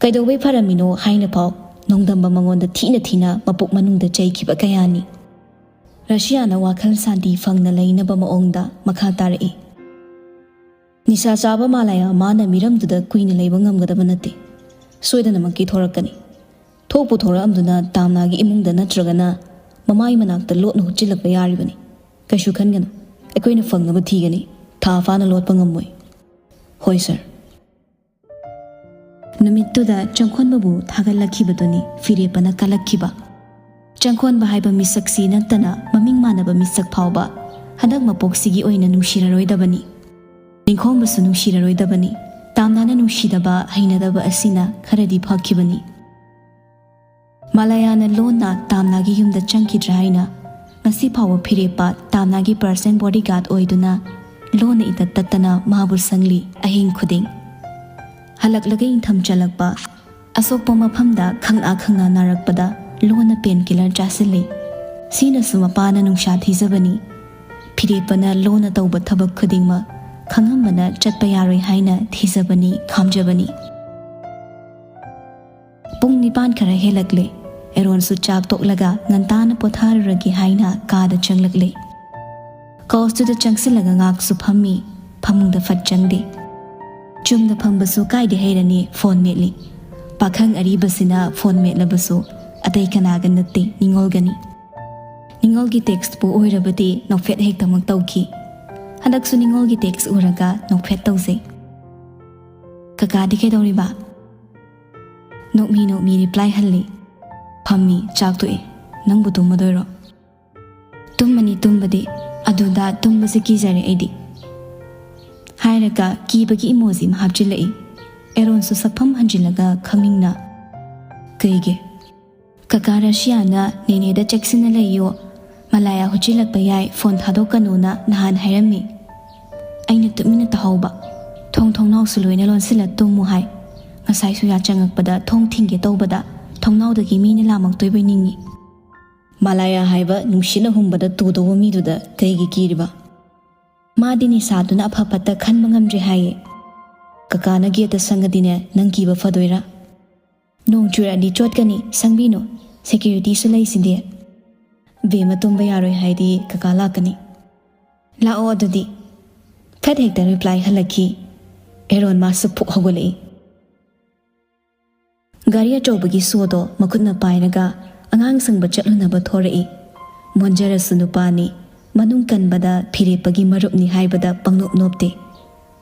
ꯀꯩꯗꯧꯕꯩ ꯐꯔꯝꯃꯤꯅꯣ ꯍꯥꯏꯅ ꯐꯥꯎ ꯅꯣꯡꯗꯝꯕ ꯃꯉꯣꯟꯗ ꯊꯤꯅ ꯊꯤꯅ ꯃꯄꯨꯛ ꯃꯅꯨꯡꯗ ꯆꯩꯈꯤꯕ ꯀꯌꯥꯅꯤ꯫ ꯔꯁꯤꯌꯥꯅ ꯋꯥꯈꯜ ꯁꯥꯟꯇꯤ ꯐꯪꯅ ꯂꯩꯅꯕ ꯃꯑꯣꯡꯗ ꯃꯈꯥ ꯇꯥꯔꯛꯏ꯫ ꯅꯤꯁꯥ ꯆꯥꯕ ꯃꯥꯂꯥꯌꯥ ꯃꯥꯅ ꯃꯤꯔꯝꯗꯨꯗ ꯀꯨꯏꯅ ꯂꯩꯕ ꯉꯝꯒꯗꯕ ꯅꯠꯇꯦ꯫ ꯁꯣꯏꯗꯅꯃꯛꯀꯤ ꯊꯣꯔꯛꯀꯅꯤ꯫ ꯊꯣꯛꯄꯨ ꯊꯣꯔꯛꯑꯝꯗꯨꯅ ꯇꯥꯝꯅꯥꯒꯤ ꯏꯃꯨꯡꯗ ꯅꯠꯇ꯭ꯔꯒꯅ ꯃꯃꯥꯏ ꯃꯅꯥꯛꯇ ꯂꯣꯠꯅ ꯍꯨꯠꯆꯤꯜꯂꯛꯄ ꯌꯥꯔꯤꯕꯅꯤ꯫ ꯀꯩꯁꯨ ꯈꯟꯒꯅꯨ, ꯑꯩꯈꯣꯏꯅ ꯐꯪꯅꯕ ꯊꯤꯒꯅꯤ꯫ ꯊꯥ ꯐꯥꯅ ꯂꯣꯠꯄ ꯉꯝꯃꯣꯏ꯫ ꯍꯣꯏ ꯁꯥꯔ꯫ ꯅꯨꯃꯤꯠꯇꯨꯗ ꯆꯪꯈꯣꯟꯕꯕꯨ ꯊꯥꯒꯠꯂꯛꯈꯤꯕꯗꯨꯅꯤ ꯐꯤꯔꯦꯞꯄꯅ ꯀꯜꯂꯛꯈꯤꯕ꯫ ꯆꯪꯈꯣꯟꯕ ꯍꯥꯏꯕ ꯃꯤꯁꯛꯁꯤ ꯅꯠꯇꯅ ꯃꯃꯤꯡ ꯃꯥꯟꯅꯕ ꯃꯤꯁꯛ ꯐꯥꯎꯕ ꯍꯟꯗꯛ ꯃꯄꯣꯛꯁꯤꯒꯤ ꯑꯣꯏꯅ ꯅꯨꯡꯁꯤꯔꯔꯣꯏꯗꯕꯅꯤ꯫ ꯅꯤꯡꯈꯣꯝꯕꯁꯨ ꯅꯨꯡꯁꯤꯔꯔꯣꯏꯗꯕꯅꯤ꯫ ꯇꯥꯝꯅꯥꯅ ꯅꯨꯡꯁꯤꯗꯕ ꯍꯩꯅꯗꯕ ꯑꯁꯤꯅ ꯈꯔꯗꯤ ꯐꯈꯤꯕꯅꯤ꯫ ꯃꯥꯂꯥꯌꯥꯅ ꯂꯣꯟꯅ ꯇꯥꯝꯅꯥꯒꯤ ꯌꯨꯝꯗ ꯆꯪꯈꯤꯗ꯭ꯔꯥ ꯍꯥꯏꯅ ꯉꯁꯤ ꯐꯥꯎꯕ ꯐꯤꯔꯦꯞꯄ ꯇꯥꯝꯅꯥꯒꯤ ꯄꯔꯁꯅꯦꯜ ꯕꯣꯗꯤꯒꯥꯔꯗ ꯑꯣꯏꯗꯨꯅ ꯂꯣꯟꯅ ꯏꯇꯠ ꯇꯠꯇꯅ ꯃꯥꯕꯨ ꯁꯪꯂꯤ ꯑꯍꯤꯡ ꯈꯨꯗꯤꯡ꯫ ꯍꯜꯂꯛꯂꯒ ꯏꯪꯊꯝ ꯆꯜꯂꯛꯄ, ꯑꯁꯣꯛꯄ ꯃꯐꯝꯗ ꯈꯪꯅꯥ ꯈꯪꯅꯥ ꯅꯥꯔꯛꯄꯗ ꯂꯣꯟꯅ ꯄꯦꯟ ꯀꯤꯂꯔ ꯆꯥꯁꯤꯜꯂꯤ꯫ ꯁꯤꯅꯁꯨ ꯃꯄꯥꯅ ꯅꯨꯡꯁꯥ ꯊꯤꯖꯕꯅꯤ꯫ ꯐꯤꯔꯦꯞꯄꯅ ꯂꯣꯟꯅ ꯇꯧꯕ ꯊꯕꯛ ꯈꯨꯗꯤꯡꯃꯛ ꯈꯪꯉꯝꯕꯅ ꯆꯠꯄ ꯌꯥꯔꯣꯏ ꯍꯥꯏꯅ ꯊꯤꯖꯕꯅꯤ, ꯈꯥꯝꯖꯕꯅꯤ꯫ ꯄꯨꯡ ꯅꯤꯄꯥꯟ ꯈꯔ ꯍꯦꯜꯂꯛꯂꯦ꯫ ꯑꯦꯔꯣꯟꯁꯨ ꯆꯥꯛ ꯇꯣꯛꯂꯒ ꯉꯟꯇꯥꯅ ꯄꯣꯊꯥꯔꯨꯔꯒꯦ ꯍꯥꯏꯅ ꯀꯥꯗ ꯆꯪꯂꯛꯂꯦ꯫ ꯀꯥꯎꯁꯇꯨꯗ ꯆꯪꯁꯤꯜꯂꯒ ꯉꯥꯛꯁꯨ ꯐꯝꯃꯤ, ꯐꯃꯨꯡꯗ ꯐꯠ ꯆꯪꯗꯦ꯫ ꯆꯨꯝꯅ ꯐꯝꯕꯁꯨ ꯀꯥꯏꯗ ꯍꯩꯔꯅꯤ, ꯐꯣꯟ ꯃꯦꯠꯂꯤ꯫ ꯄꯥꯈꯪ ꯑꯔꯤꯕꯁꯤꯅ ꯐꯣꯟ ꯃꯦꯠꯂꯕꯁꯨ ꯑꯇꯩ ꯀꯅꯥꯒ ꯅꯠꯇꯦ, ꯅꯤꯡꯉꯣꯜꯒꯅꯤ꯫ ꯅꯤꯡꯉꯣꯜꯒꯤ ꯇꯦꯛꯁꯄꯨ ꯑꯣꯏꯔꯕꯗꯤ ꯅꯣꯛꯐꯦꯠ ꯍꯦꯛꯇꯃꯛ ꯇꯧꯈꯤ꯫ ꯍꯟꯗꯛꯁꯨ ꯅꯤꯡꯉꯣꯜꯒꯤ ꯇꯦꯛꯁ ꯎꯔꯒ ꯅꯣꯛꯐꯦꯠ ꯇꯧꯖꯩ꯫ "ꯀꯀꯥꯗꯤ ꯀꯩꯗꯧꯔꯤꯕ?" ꯅꯣꯛꯃꯤ ꯅꯣꯛꯃꯤ ꯔꯤꯄ꯭ꯂꯥꯏ ꯍꯜꯂꯤ꯫ "ꯐꯝꯃꯤ, ꯆꯥꯛ ꯇꯣꯛꯑꯦ꯫ ꯅꯪꯕꯨ ꯇꯨꯝꯃꯗꯣꯏꯔꯣ?" "ꯇꯨꯝꯃꯅꯤ ꯇꯨꯝꯕꯗꯤ, ꯑꯗꯨꯗ ꯇꯨꯝꯕꯁꯦ ꯀꯤꯖꯔꯦ ꯑꯩꯗꯤ," ꯍꯥꯏꯔꯒ ꯀꯤꯕꯒꯤ ꯏꯃꯣꯖꯤ ꯑꯃ ꯍꯥꯞꯆꯤꯜꯂꯛꯏ꯫ ꯑꯦꯔꯣꯟꯁꯨ ꯁꯛꯐꯝ ꯍꯟꯖꯤꯜꯂꯒ ꯈꯪꯅꯤꯡꯅ, "ꯀꯩꯒꯤ?" "ꯀꯀꯥ ꯔꯁꯤꯌꯥꯅ ꯅꯦꯅꯦꯗ ꯆꯦꯛꯁꯤꯟꯅ ꯂꯩꯌꯣ, "ꯃꯂꯥꯌꯥ ꯍꯨꯠꯆꯤꯜꯂꯛꯄ ꯌꯥꯏ, ꯐꯣꯟ ꯊꯥꯗꯣꯛꯀꯅꯨꯅ ꯅꯍꯥꯟ ꯍꯥꯏꯔꯝꯃꯤ꯫ ꯑꯩꯅ ꯇꯨꯃꯤꯟꯅ ꯇꯥꯍꯧꯕ꯫ ꯊꯣꯡ ꯊꯣꯡꯅꯥꯎꯁꯨ ꯂꯣꯏꯅ ꯂꯣꯟꯁꯤꯜꯂ ꯇꯨꯝꯃꯨ ꯍꯥꯏ꯫ ꯉꯁꯥꯏꯁꯨ ꯌꯥ ꯆꯪꯉꯛꯄꯗ ꯊꯣꯡ ꯊꯤꯡꯒꯦ ꯇꯧꯕꯗ ꯊꯣꯡꯅꯥꯎꯗꯒꯤ ꯃꯤꯅ ꯂꯥꯝꯃꯛꯇꯣꯏꯕꯣꯏ ꯅꯤꯡꯉꯤ꯫" "ꯃꯂꯥꯌꯥ ꯍꯥꯏꯕ ꯅꯨꯡꯁꯤꯠꯅ ꯍꯨꯝꯕꯗ ꯇꯨꯗꯧꯕ ꯃꯤꯗꯨꯗ ꯀꯩꯒꯤ ꯀꯤꯔꯤꯕ?" "ꯃꯥꯗꯤ ꯅꯤꯁꯥꯗꯨꯅ ꯑꯐ ꯐꯠꯇ ꯈꯟꯕ ꯉꯝꯗ꯭ꯔꯦ ꯍꯥꯏꯌꯦ꯫ ꯀꯀꯥꯅ ꯒꯦꯠꯇ ꯁꯪꯉꯗꯤꯅꯦ, ꯅꯪ ꯀꯤꯕ ꯐꯗꯣꯏꯔꯥ?" "ꯅꯣꯡ ꯆꯨꯔꯛꯑꯗꯤ ꯆꯣꯠꯀꯅꯤ, ꯁꯪꯕꯤꯅꯨ꯫ ꯁꯦꯀ꯭ꯌꯨꯔꯤꯇꯤꯁꯨ ꯂꯩꯁꯤꯗꯤ꯫" "ꯕꯦꯝꯃ ꯇꯨꯝꯕ ꯌꯥꯔꯣꯏ ꯍꯥꯏꯗꯤ ꯀꯀꯥ ꯂꯥꯛꯀꯅꯤ꯫" "ꯂꯥꯛꯑꯣ ꯑꯗꯨꯗꯤ꯫" ꯐꯠ ꯍꯦꯛꯇ ꯔꯤꯄ꯭ꯂꯥꯏ ꯍꯜꯂꯛꯈꯤ꯫ ꯑꯦꯔꯣꯟ ꯃꯥꯁꯨ ꯐꯨꯛ ꯍꯧꯒꯠꯂꯛꯏ꯫ ꯒꯥꯔꯤ ꯑꯆꯧꯕꯒꯤ ꯁꯣꯗꯣ ꯃꯈꯨꯠꯅ ꯄꯥꯏꯔꯒ ꯑꯉꯥꯡ ꯁꯪꯕ ꯆꯠꯂꯨꯅꯕ ꯊꯣꯔꯛꯏ꯫ ꯃꯣꯟꯖꯔꯁꯨ ꯅꯨꯄꯥꯅꯤ, ꯃꯅꯨꯡ ꯀꯟꯕꯗ ꯐꯤꯔꯦꯞꯄꯒꯤ ꯃꯔꯨꯞꯅꯤ ꯍꯥꯏꯕꯗ ꯄꯪꯅꯣꯞ ꯅꯣꯞꯇꯦ꯫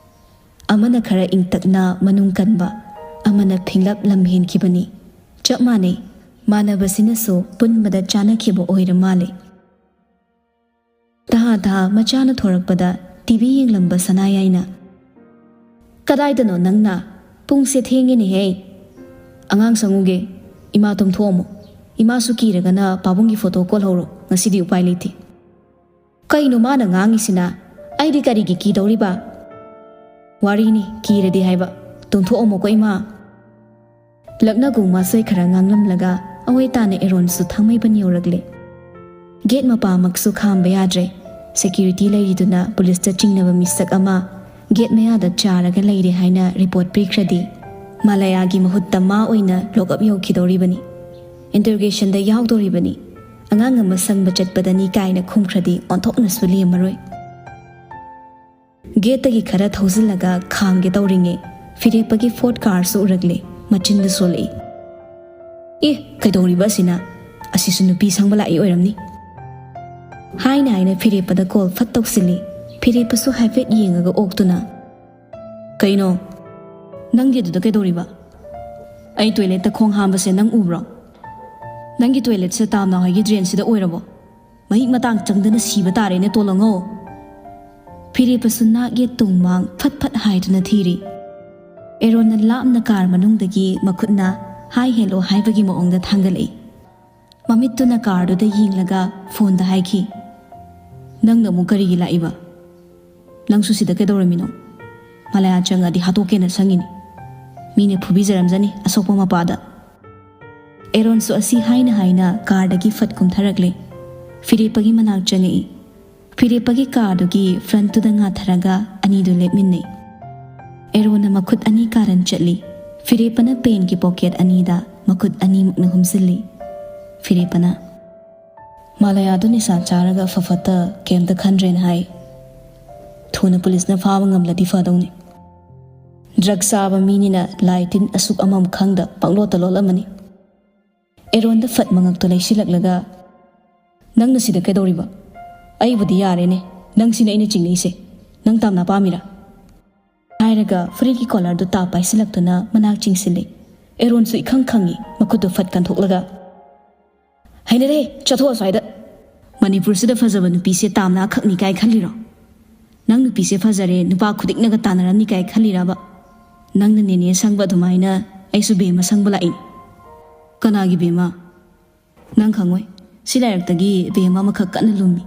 ꯑꯃꯅ ꯈꯔ ꯏꯪꯇꯛꯅ ꯃꯅꯨꯡ ꯀꯟꯕ, ꯑꯃꯅ ꯐꯤꯡꯂꯞ ꯂꯝ ꯍꯦꯟꯈꯤꯕꯅꯤ꯫ ꯆꯞ ꯃꯥꯟꯅꯩ, ꯃꯥꯟꯅꯕꯁꯤꯅꯁꯨ ꯄꯨꯟꯕꯗ ꯆꯥꯅꯈꯤꯕ ꯑꯣꯏꯔ ꯃꯥꯜꯂꯦ꯫ ꯇꯍꯥ ꯇꯍꯥ ꯃꯆꯥꯅ ꯊꯣꯔꯛꯄꯗ ꯇꯤ ꯚꯤ ꯌꯦꯡꯂꯝꯕ ꯁꯅꯥꯌꯥꯏꯅ, "ꯀꯗꯥꯏꯗꯅꯣ ꯅꯪꯅ? ꯄꯨꯡꯁꯦ ꯊꯦꯡꯉꯦꯅꯦꯍꯦ꯫ ꯑꯉꯥꯡ ꯁꯪꯉꯨꯒꯦ꯫ ꯏꯃꯥ ꯇꯨꯝꯊꯣꯛꯑꯝꯃꯣ꯫ ꯏꯃꯥꯁꯨ ꯀꯤꯔꯒꯅ ꯄꯥꯕꯨꯡꯒꯤ ꯐꯣꯇꯣ ꯀꯣꯜꯍꯧꯔꯣ꯫ ꯉꯁꯤꯗꯤ ꯎꯄꯥꯏ ꯂꯩꯇꯦ꯫" "ꯀꯩꯅꯣ ꯃꯥꯅ ꯉꯥꯡꯉꯤꯁꯤꯅ? ꯑꯩꯗꯤ ꯀꯔꯤꯒꯤ ꯀꯤꯗꯧꯔꯤꯕ?" "ꯋꯥꯔꯤꯅꯤ, ꯀꯤꯔꯗꯤ ꯍꯥꯏꯕ꯫ ꯇꯨꯝꯊꯣꯛꯑꯝꯃꯣꯀꯣ ꯏꯃꯥ꯫" ꯂꯛꯅꯒꯨ ꯃꯥꯁꯣꯏ ꯈꯔ ꯉꯥꯡꯂꯝꯂꯒ ꯑꯋꯣꯏ ꯇꯥꯅ ꯑꯦꯔꯣꯟꯁꯨ ꯊꯥꯡꯃꯩꯕꯟ ꯌꯧꯔꯛꯂꯦ꯫ ꯒꯦꯠ ꯃꯄꯥꯃꯛꯁꯨ ꯈꯥꯝꯕ ꯌꯥꯗ꯭ꯔꯦ꯫ ꯁꯦꯀ꯭ꯌꯨꯔꯤꯇꯤ ꯂꯩꯔꯤꯗꯨꯅ ꯄꯨꯂꯤꯁꯇ ꯆꯤꯡꯅꯕ ꯃꯤꯁꯛ ꯑꯃ ꯒꯦꯠ ꯃꯌꯥꯗ ꯆꯥꯔꯒ ꯂꯩꯔꯦ ꯍꯥꯏꯅ ꯔꯤꯄꯣꯔꯠ ꯄꯤꯈ꯭ꯔꯗꯤ, ꯃꯥꯂꯌꯥꯒꯤ ꯃꯍꯨꯠꯇ ꯃꯥ ꯑꯣꯏꯅ ꯂꯣꯛꯑꯞ ꯌꯧꯈꯤꯗꯧꯔꯤꯕꯅꯤ꯫ ꯏꯟꯇꯔꯣꯒꯦꯁꯟꯗ ꯌꯥꯎꯗꯧꯔꯤꯕꯅꯤ꯫ ꯑꯉꯥꯡ ꯑꯃ ꯁꯪꯕ ꯆꯠꯄꯗꯅꯤ ꯀꯥꯏꯅ ꯈꯨꯝꯈ꯭ꯔꯗꯤ ꯑꯣꯟꯊꯣꯛꯅꯁꯨ ꯂꯦꯝꯃꯔꯣꯏ꯫ ꯒꯦꯠꯇꯒꯤ ꯈꯔ ꯊꯧꯖꯤꯜꯂꯒ ꯈꯥꯝꯒꯦ ꯇꯧꯔꯤꯉꯩ, ꯐꯤꯔꯦꯞꯄꯒꯤ ꯐꯣꯔꯠ ꯀꯥꯔꯁꯨ ꯎꯔꯛꯂꯦ꯫ ꯃꯆꯤꯟꯗ ꯁꯣꯜꯂꯛꯏ, "ꯑꯦ, ꯀꯩꯗꯧꯔꯤꯕ ꯑꯁꯤꯅ? ꯑꯁꯤꯁꯨ ꯅꯨꯄꯤ ꯁꯪꯕ ꯂꯥꯛꯏ ꯑꯣꯏꯔꯝꯅꯤ꯫" ꯍꯥꯏꯅ ꯍꯥꯏꯅ ꯐꯤꯔꯦꯞꯄꯗ ꯀꯣꯜ ꯐꯠ ꯇꯧꯁꯤꯜꯂꯤ꯫ ꯐꯤꯔꯦꯞꯄꯁꯨ ꯍꯥꯏꯐꯦꯠ ꯌꯦꯡꯉꯒ ꯑꯣꯛꯇꯨꯅ, "ꯀꯩꯅꯣ? ꯅꯪꯒꯤ ꯑꯗꯨꯗ ꯀꯩꯗꯧꯔꯤꯕ?" "ꯑꯩ ꯇꯣꯏꯂꯦꯠꯇ ꯈꯣꯡ ꯍꯥꯝꯕꯁꯦ ꯅꯪ ꯎꯕ꯭ꯔꯣ? ꯅꯪꯒꯤ ꯇꯣꯏꯂꯦꯠꯁꯦ ꯇꯥꯝꯅꯥ ꯍꯣꯏꯒꯤ ꯗ꯭ꯔꯦꯟꯁꯤꯗ ꯑꯣꯏꯔꯕꯣ? ꯃꯍꯤꯛ ꯃꯇꯥꯡ ꯆꯪꯗꯅ ꯁꯤꯕ ꯇꯥꯔꯦꯅꯦ, ꯇꯣꯂꯪꯉꯣ!" ꯐꯤꯔꯦꯞꯄꯁꯨ ꯅꯥꯛ ꯌꯦꯠ ꯇꯨꯡ ꯃꯥꯡ ꯐꯠ ꯐꯠ ꯍꯥꯏꯗꯨꯅ ꯊꯤꯔꯤ꯫ ꯑꯦꯔꯣꯟꯅ ꯂꯥꯞꯅ ꯀꯥꯔ ꯃꯅꯨꯡꯗꯒꯤ ꯃꯈꯨꯠꯅ "ꯍꯥꯏ ꯍꯦꯜꯂꯣ" ꯍꯥꯏꯕꯒꯤ ꯃꯑꯣꯡꯗ ꯊꯥꯡꯒꯠꯂꯛꯏ꯫ ꯃꯃꯤꯠꯇꯨꯅ ꯀꯥꯔꯗꯨꯗ ꯌꯦꯡꯂꯒ ꯐꯣꯟꯗ ꯍꯥꯏꯈꯤ, "ꯅꯪꯅ ꯑꯃꯨꯛ ꯀꯔꯤꯒꯤ ꯂꯥꯛꯏꯕ? ꯅꯪꯁꯨ ꯁꯤꯗ ꯀꯩꯗꯧꯔꯝꯃꯤꯅꯣ? ꯃꯥꯂꯥꯌꯥ ꯆꯪꯉꯗꯤ ꯍꯥꯠꯇꯣꯛꯀꯦꯅ ꯁꯪꯉꯤꯅꯤ꯫ ꯃꯤꯅ ꯐꯨꯕꯤꯖꯔꯝꯖꯅꯤ ꯑꯁꯣꯛꯄ ꯃꯄꯥꯗ"꯫ ꯑꯦꯔꯣꯟꯁꯨ ꯑꯁꯤ ꯍꯥꯏꯅ ꯍꯥꯏꯅ ꯀꯥꯔꯗꯒꯤ ꯐꯠ ꯀꯨꯝꯊꯔꯛꯂꯦ꯫ ꯐꯤꯔꯦꯞꯄꯒꯤ ꯃꯅꯥꯛ ꯆꯪꯉꯛꯏ꯫ ꯐꯤꯔꯦꯞꯄꯒꯤ ꯀꯥꯔꯗꯨꯒꯤ ꯐ꯭ꯔꯟꯠꯇꯨꯗ ꯉꯥꯊꯔꯒ ꯑꯅꯤꯗꯨ ꯂꯦꯞꯃꯤꯟꯅꯩ꯫ ꯑꯦꯔꯣꯟꯅ ꯃꯈꯨꯠ ꯑꯅꯤ ꯀꯥꯔꯟ ꯆꯠꯂꯤ꯫ ꯐꯤꯔꯦꯞꯄꯅ ꯄꯦꯟꯒꯤ ꯄꯣꯀꯦꯠ ꯑꯅꯤꯗ ꯃꯈꯨꯠ ꯑꯅꯤꯃꯛꯅ ꯍꯨꯝꯖꯤꯜꯂꯤ꯫ ꯐꯤꯔꯦꯞꯄꯅ, "ꯃꯥꯂꯥꯌꯥꯗꯨ ꯅꯤꯁꯥ ꯆꯥꯔꯒ ꯐꯐꯠꯇ ꯀꯩꯝꯇ ꯈꯟꯗ꯭ꯔꯦꯅ ꯍꯥꯏ꯫ ꯊꯨꯅ ꯄꯨꯂꯤꯁꯅ ꯐꯥꯕ ꯉꯝꯂꯗꯤ ꯐꯗꯧꯅꯤ꯫ ꯗ꯭ꯔꯒ ꯆꯥꯕ ꯃꯤꯅꯤꯅ ꯂꯥꯏ ꯇꯤꯟ ꯑꯁꯨꯛ ꯑꯃꯝ ꯈꯪꯗ ꯄꯪꯂꯣꯠꯇ ꯂꯣꯠꯂꯝꯃꯅꯤ"꯫ ꯑꯦꯔꯣꯟꯗ ꯐꯠ ꯃꯉꯛꯇꯣ ꯂꯩꯁꯤꯜꯂꯛꯂꯒ, "ꯅꯪꯅ ꯁꯤꯗ ꯀꯩꯗꯧꯔꯤꯕ? ꯑꯩꯕꯨꯗꯤ ꯌꯥꯔꯦꯅꯦ, ꯅꯪꯁꯤꯅ ꯑꯩꯅ ꯆꯤꯡꯅꯩꯁꯦ꯫ ꯅꯪ ꯇꯥꯝꯅꯥ ꯄꯥꯝꯃꯤꯔꯥ?" ꯍꯥꯏꯔꯒ ꯐꯨꯔꯤꯠꯀꯤ ꯀꯣꯂꯔꯗꯨ ꯇꯥꯞ ꯄꯥꯏꯁꯤꯜꯂꯛꯇꯨꯅ ꯃꯅꯥꯛ ꯆꯤꯡꯁꯤꯜꯂꯤ꯫ ꯑꯦꯔꯣꯟꯁꯨ ꯏꯈꯪ ꯈꯪꯉꯤ, ꯃꯈꯨꯠꯇꯨ ꯐꯠ ꯀꯟꯊꯣꯛꯂꯒ, "ꯍꯩꯅꯔꯦ, ꯆꯠꯊꯣꯛꯑꯣ ꯁ꯭ꯋꯥꯏꯗ꯫ ꯃꯅꯤꯄꯨꯔꯁꯤꯗ ꯐꯖꯕ ꯅꯨꯄꯤꯁꯦ ꯇꯥꯝꯅꯥ ꯈꯛꯅꯤ ꯀꯥꯏ ꯈꯜꯂꯤꯔꯣ? ꯅꯪ ꯅꯨꯄꯤꯁꯦ ꯐꯖꯔꯦ, ꯅꯨꯄꯥ ꯈꯨꯗꯤꯡꯅꯒ ꯇꯥꯟꯅꯔꯝꯅꯤ ꯀꯥꯏ ꯈꯜꯂꯤꯔꯕ? ꯅꯪꯅ ꯅꯦꯅꯦ ꯁꯪꯕ ꯑꯗꯨꯃꯥꯏꯅ ꯑꯩꯁꯨ ꯕꯦꯝꯃ ꯁꯪꯕ ꯂꯥꯛꯏꯅꯤ"꯫ "ꯀꯅꯥꯒꯤ ꯕꯦꯝꯃ?" "ꯅꯪ ꯈꯪꯉꯣꯏ꯫ ꯁꯤ ꯂꯥꯏꯔꯛꯇꯒꯤ ꯕꯦꯝꯃ ꯑꯃꯈꯛ ꯀꯟꯅ ꯂꯨꯝꯃꯤ"꯫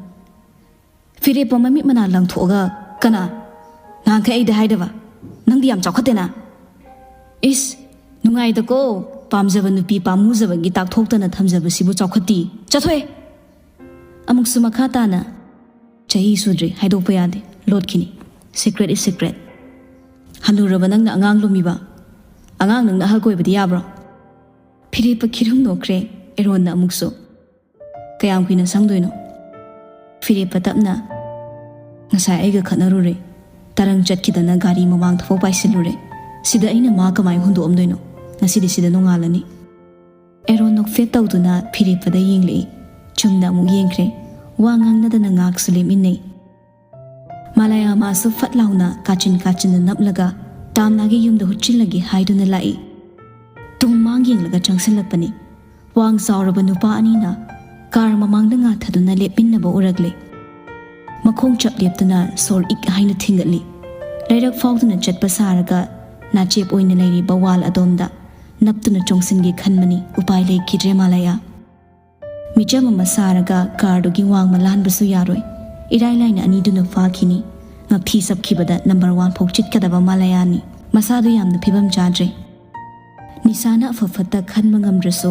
ꯐꯤꯔꯦꯞꯄ ꯃꯃꯤꯠ ꯃꯅꯥ ꯂꯪꯊꯣꯛꯑꯒ, "ꯀꯅꯥ? ꯅꯍꯥꯟꯈꯩ ꯑꯩꯗ ꯍꯥꯏꯗꯕ? ꯅꯪꯗꯤ ꯌꯥꯝ ꯆꯥꯎꯈꯠꯇꯦꯅ"꯫ "ꯏꯁ, ꯅꯨꯡꯉꯥꯏꯗꯀꯣ, ꯄꯥꯝꯖꯕ ꯅꯨꯄꯤ ꯄꯥꯝꯃꯨꯖꯕꯒꯤ ꯇꯥꯛꯊꯣꯛꯇꯅ ꯊꯝꯖꯕꯁꯤꯕꯨ ꯆꯥꯎꯈꯠꯇꯤ꯫ ꯆꯠꯊꯣꯛꯑꯦ"꯫ ꯑꯃꯨꯛꯁꯨ ꯃꯈꯥ ꯇꯥꯅ, "ꯆꯍꯤ ꯁꯨꯗ꯭ꯔꯤ, ꯍꯥꯏꯗꯣꯛꯄ ꯌꯥꯗꯦ, ꯂꯣꯠꯈꯤꯅꯤ꯫ Secret is secret꯫ ꯍꯜꯂꯨꯔꯕ ꯅꯪꯅ ꯑꯉꯥꯡ ꯂꯨꯝꯃꯤꯕ? ꯑꯉꯥꯡ ꯅꯪꯅ ꯑꯍꯜ ꯀꯣꯏꯕꯗꯤ ꯌꯥꯕ꯭ꯔꯣ?" ꯐꯤꯔꯦꯞꯄ ꯈꯤꯔꯨꯝ ꯅꯣꯛꯈ꯭ꯔꯦ꯫ ꯑꯦꯔꯣꯟꯅ ꯑꯃꯨꯛꯁꯨ, "ꯀꯌꯥꯝ ꯀꯨꯏꯅ ꯁꯪꯗꯣꯏꯅꯣ?" ꯐꯤꯔꯦꯞꯄ ꯇꯞꯅ, "ꯉꯁꯥꯏ ꯑꯩꯒ ꯈꯠꯅꯔꯨꯔꯦ꯫ ꯇꯔꯪ ꯆꯠꯈꯤꯗꯅ ꯒꯥꯔꯤ ꯃꯃꯥꯡꯗꯐꯥꯎ ꯄꯥꯏꯁꯤꯜꯂꯨꯔꯦ꯫ ꯁꯤꯗ ꯑꯩꯅ ꯃꯥ ꯀꯃꯥꯏ ꯍꯨꯟꯗꯣꯛꯑꯝꯗꯣꯏꯅꯣ? ꯉꯁꯤꯗꯤ ꯁꯤꯗ ꯅꯣꯡꯉꯥꯜꯂꯅꯤ"꯫ ꯑꯦꯔꯣꯟ ꯅꯣꯛꯐꯦꯠ ꯇꯧꯗꯨꯅ ꯐꯤꯔꯦꯞꯄꯗ ꯌꯦꯡꯂꯛꯏ꯫ ꯆꯨꯝꯅ ꯑꯃꯨꯛ ꯌꯦꯡꯈ꯭ꯔꯦ꯫ ꯋꯥ ꯉꯥꯡꯅꯗꯅ ꯉꯥꯏꯍꯥꯛꯁꯨ ꯂꯦꯞꯃꯤꯟꯅꯩ꯫ ꯃꯥꯂꯥꯌꯥꯃꯥꯁꯨ ꯐꯠ ꯂꯥꯎꯅ ꯀꯥꯆꯤꯟ ꯀꯥꯆꯤꯟꯗ ꯅꯞꯂꯒ ꯇꯥꯝꯅꯥꯒꯤ ꯌꯨꯝꯗ ꯍꯨꯠꯆꯤꯜꯂꯒꯦ ꯍꯥꯏꯗꯨꯅ ꯂꯥꯛꯏ꯫ ꯇꯨꯝ ꯃꯥꯡ ꯌꯦꯡꯂꯒ ꯆꯪꯁꯤꯜꯂꯛꯄꯅꯤ꯫ ꯋꯥꯡ ꯆꯥꯎꯔꯕ ꯅꯨꯄꯥ ꯑꯅꯤꯅ ꯀꯥꯔ ꯃꯃꯥꯡꯗ ꯉꯥꯊꯗꯨꯅ ꯂꯦꯞꯃꯤꯟꯅꯕ ꯎꯔꯛꯂꯦ꯫ ꯃꯈꯣꯡ ꯆꯞ ꯂꯦꯞꯇꯨꯅ ꯁꯣꯔ ꯏꯛ ꯍꯥꯏꯅ ꯊꯤꯡꯒꯠꯂꯤ꯫ ꯂꯩꯔꯛ ꯐꯥꯎꯗꯨꯅ ꯆꯠꯄ ꯁꯥꯔꯒ ꯅꯥꯆꯦꯞ ꯑꯣꯏꯅ ꯂꯩꯔꯤꯕ ꯋꯥꯜ ꯑꯗꯣꯝꯗ ꯅꯞꯇꯨꯅ ꯆꯣꯡꯁꯤꯟꯒꯦ ꯈꯟꯕꯅꯤ, ꯎꯄꯥꯏ ꯂꯩꯈꯤꯗ꯭ꯔꯦ ꯃꯥꯂꯥꯌꯥ꯫ ꯃꯤꯆꯝ ꯑꯃ ꯁꯥꯔꯒ ꯀꯥꯔꯗꯨꯒꯤ ꯋꯥꯡꯃ ꯂꯥꯟꯕꯁꯨ ꯌꯥꯔꯣꯏ꯫ ꯏꯔꯥꯏ ꯂꯥꯏꯅ ꯑꯅꯤꯗꯨꯅ ꯐꯥꯈꯤꯅꯤ꯫ ꯉꯛꯊꯤ ꯆꯞꯈꯤꯕꯗ ꯅꯝꯕꯔ ꯋꯥꯟ ꯐꯥꯎ ꯆꯤꯠꯀꯗꯕ ꯃꯥꯂꯌꯥꯅꯤ꯫ ꯃꯁꯥꯗꯨ ꯌꯥꯝꯅ ꯐꯤꯕꯝ ꯆꯥꯗ꯭ꯔꯦ꯫ ꯅꯤꯁꯥꯅ ꯑꯐ ꯐꯠꯇ ꯈꯟꯕ ꯉꯝꯗ꯭ꯔꯁꯨ,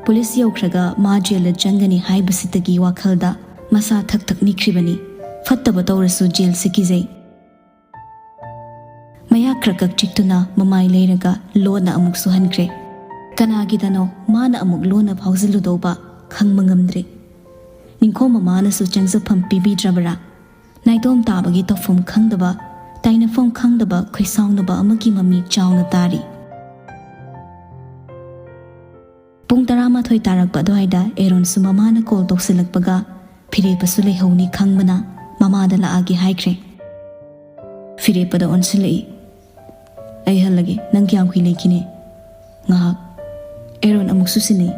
ꯄꯨꯂꯤꯁ ꯌꯧꯈ꯭ꯔꯒ ꯃꯥ ꯖꯦꯜꯗ ꯆꯪꯒꯅꯤ ꯍꯥꯏꯕꯁꯤꯗꯒꯤ ꯋꯥꯈꯜꯗ ꯃꯁꯥ ꯊꯛ ꯊꯛ ꯅꯤꯛꯈ꯭ꯔꯤꯕꯅꯤ꯫ ꯐꯠꯇꯕ ꯇꯧꯔꯁꯨ ꯖꯦꯜꯁꯤ ꯀꯤꯖꯩ꯫ ꯃꯌꯥ ꯈ꯭ꯔꯛ ꯈ꯭ꯔꯛ ꯆꯤꯛꯇꯨꯅ ꯃꯃꯥꯏ ꯂꯩꯔꯒ ꯂꯣꯟꯅ ꯑꯃꯨꯛꯁꯨ ꯍꯟꯈ꯭ꯔꯦ꯫ ꯀꯅꯥꯒꯤꯗꯅꯣ ꯃꯥꯅ ꯑꯃꯨꯛ ꯂꯣꯟꯅ ꯐꯥꯎꯖꯤꯜꯂꯨꯗꯧꯕ ꯈꯪꯕ ꯉꯝꯗ꯭ꯔꯦ꯫ ꯅꯤꯡꯈꯣꯝ ꯃꯃꯥꯅꯁꯨ ꯆꯪꯖꯐꯝ ꯄꯤꯕꯤꯗ꯭ꯔꯕꯔꯥ? ꯅꯥꯏꯇꯣꯝ ꯇꯥꯕꯒꯤ ꯇꯧꯐꯝ ꯈꯪꯗꯕ, ꯇꯥꯏꯅꯐꯝ ꯈꯪꯗꯕ ꯈꯣꯏꯁꯥꯎꯅꯕ ꯑꯃꯒꯤ ꯃꯃꯤ ꯆꯥꯎꯅ ꯇꯥꯔꯤ꯫ ꯄꯨꯡ ꯇꯔꯥꯃꯥꯊꯣꯏ ꯇꯥꯔꯛꯄ ꯑꯗꯨꯋꯥꯏꯗ ꯑꯦꯔꯣꯟꯁꯨ ꯃꯃꯥꯅ ꯀꯣꯜ ꯇꯧꯁꯤꯜꯂꯛꯄꯒ ꯐꯤꯔꯦꯞꯄꯁꯨ ꯂꯩꯍꯧꯅꯤ ꯈꯪꯕꯅ ꯃꯃꯥꯗ ꯂꯥꯛꯑꯒꯦ ꯍꯥꯏꯈ꯭ꯔꯦ꯫ ꯐꯤꯔꯦꯞꯄꯗ ꯑꯣꯟꯁꯤꯜꯂꯛꯏ꯫ "ꯑꯩ ꯍꯜꯂꯒꯦ, ꯅꯪ ꯀꯌꯥꯝ ꯀꯨꯏ ꯂꯩꯈꯤꯅꯤ?" "ꯉꯥꯏꯍꯥꯛ꯫" ꯑꯦꯔꯣꯟ ꯑꯃꯨꯛꯁꯨ ꯁꯤꯟꯅꯩ꯫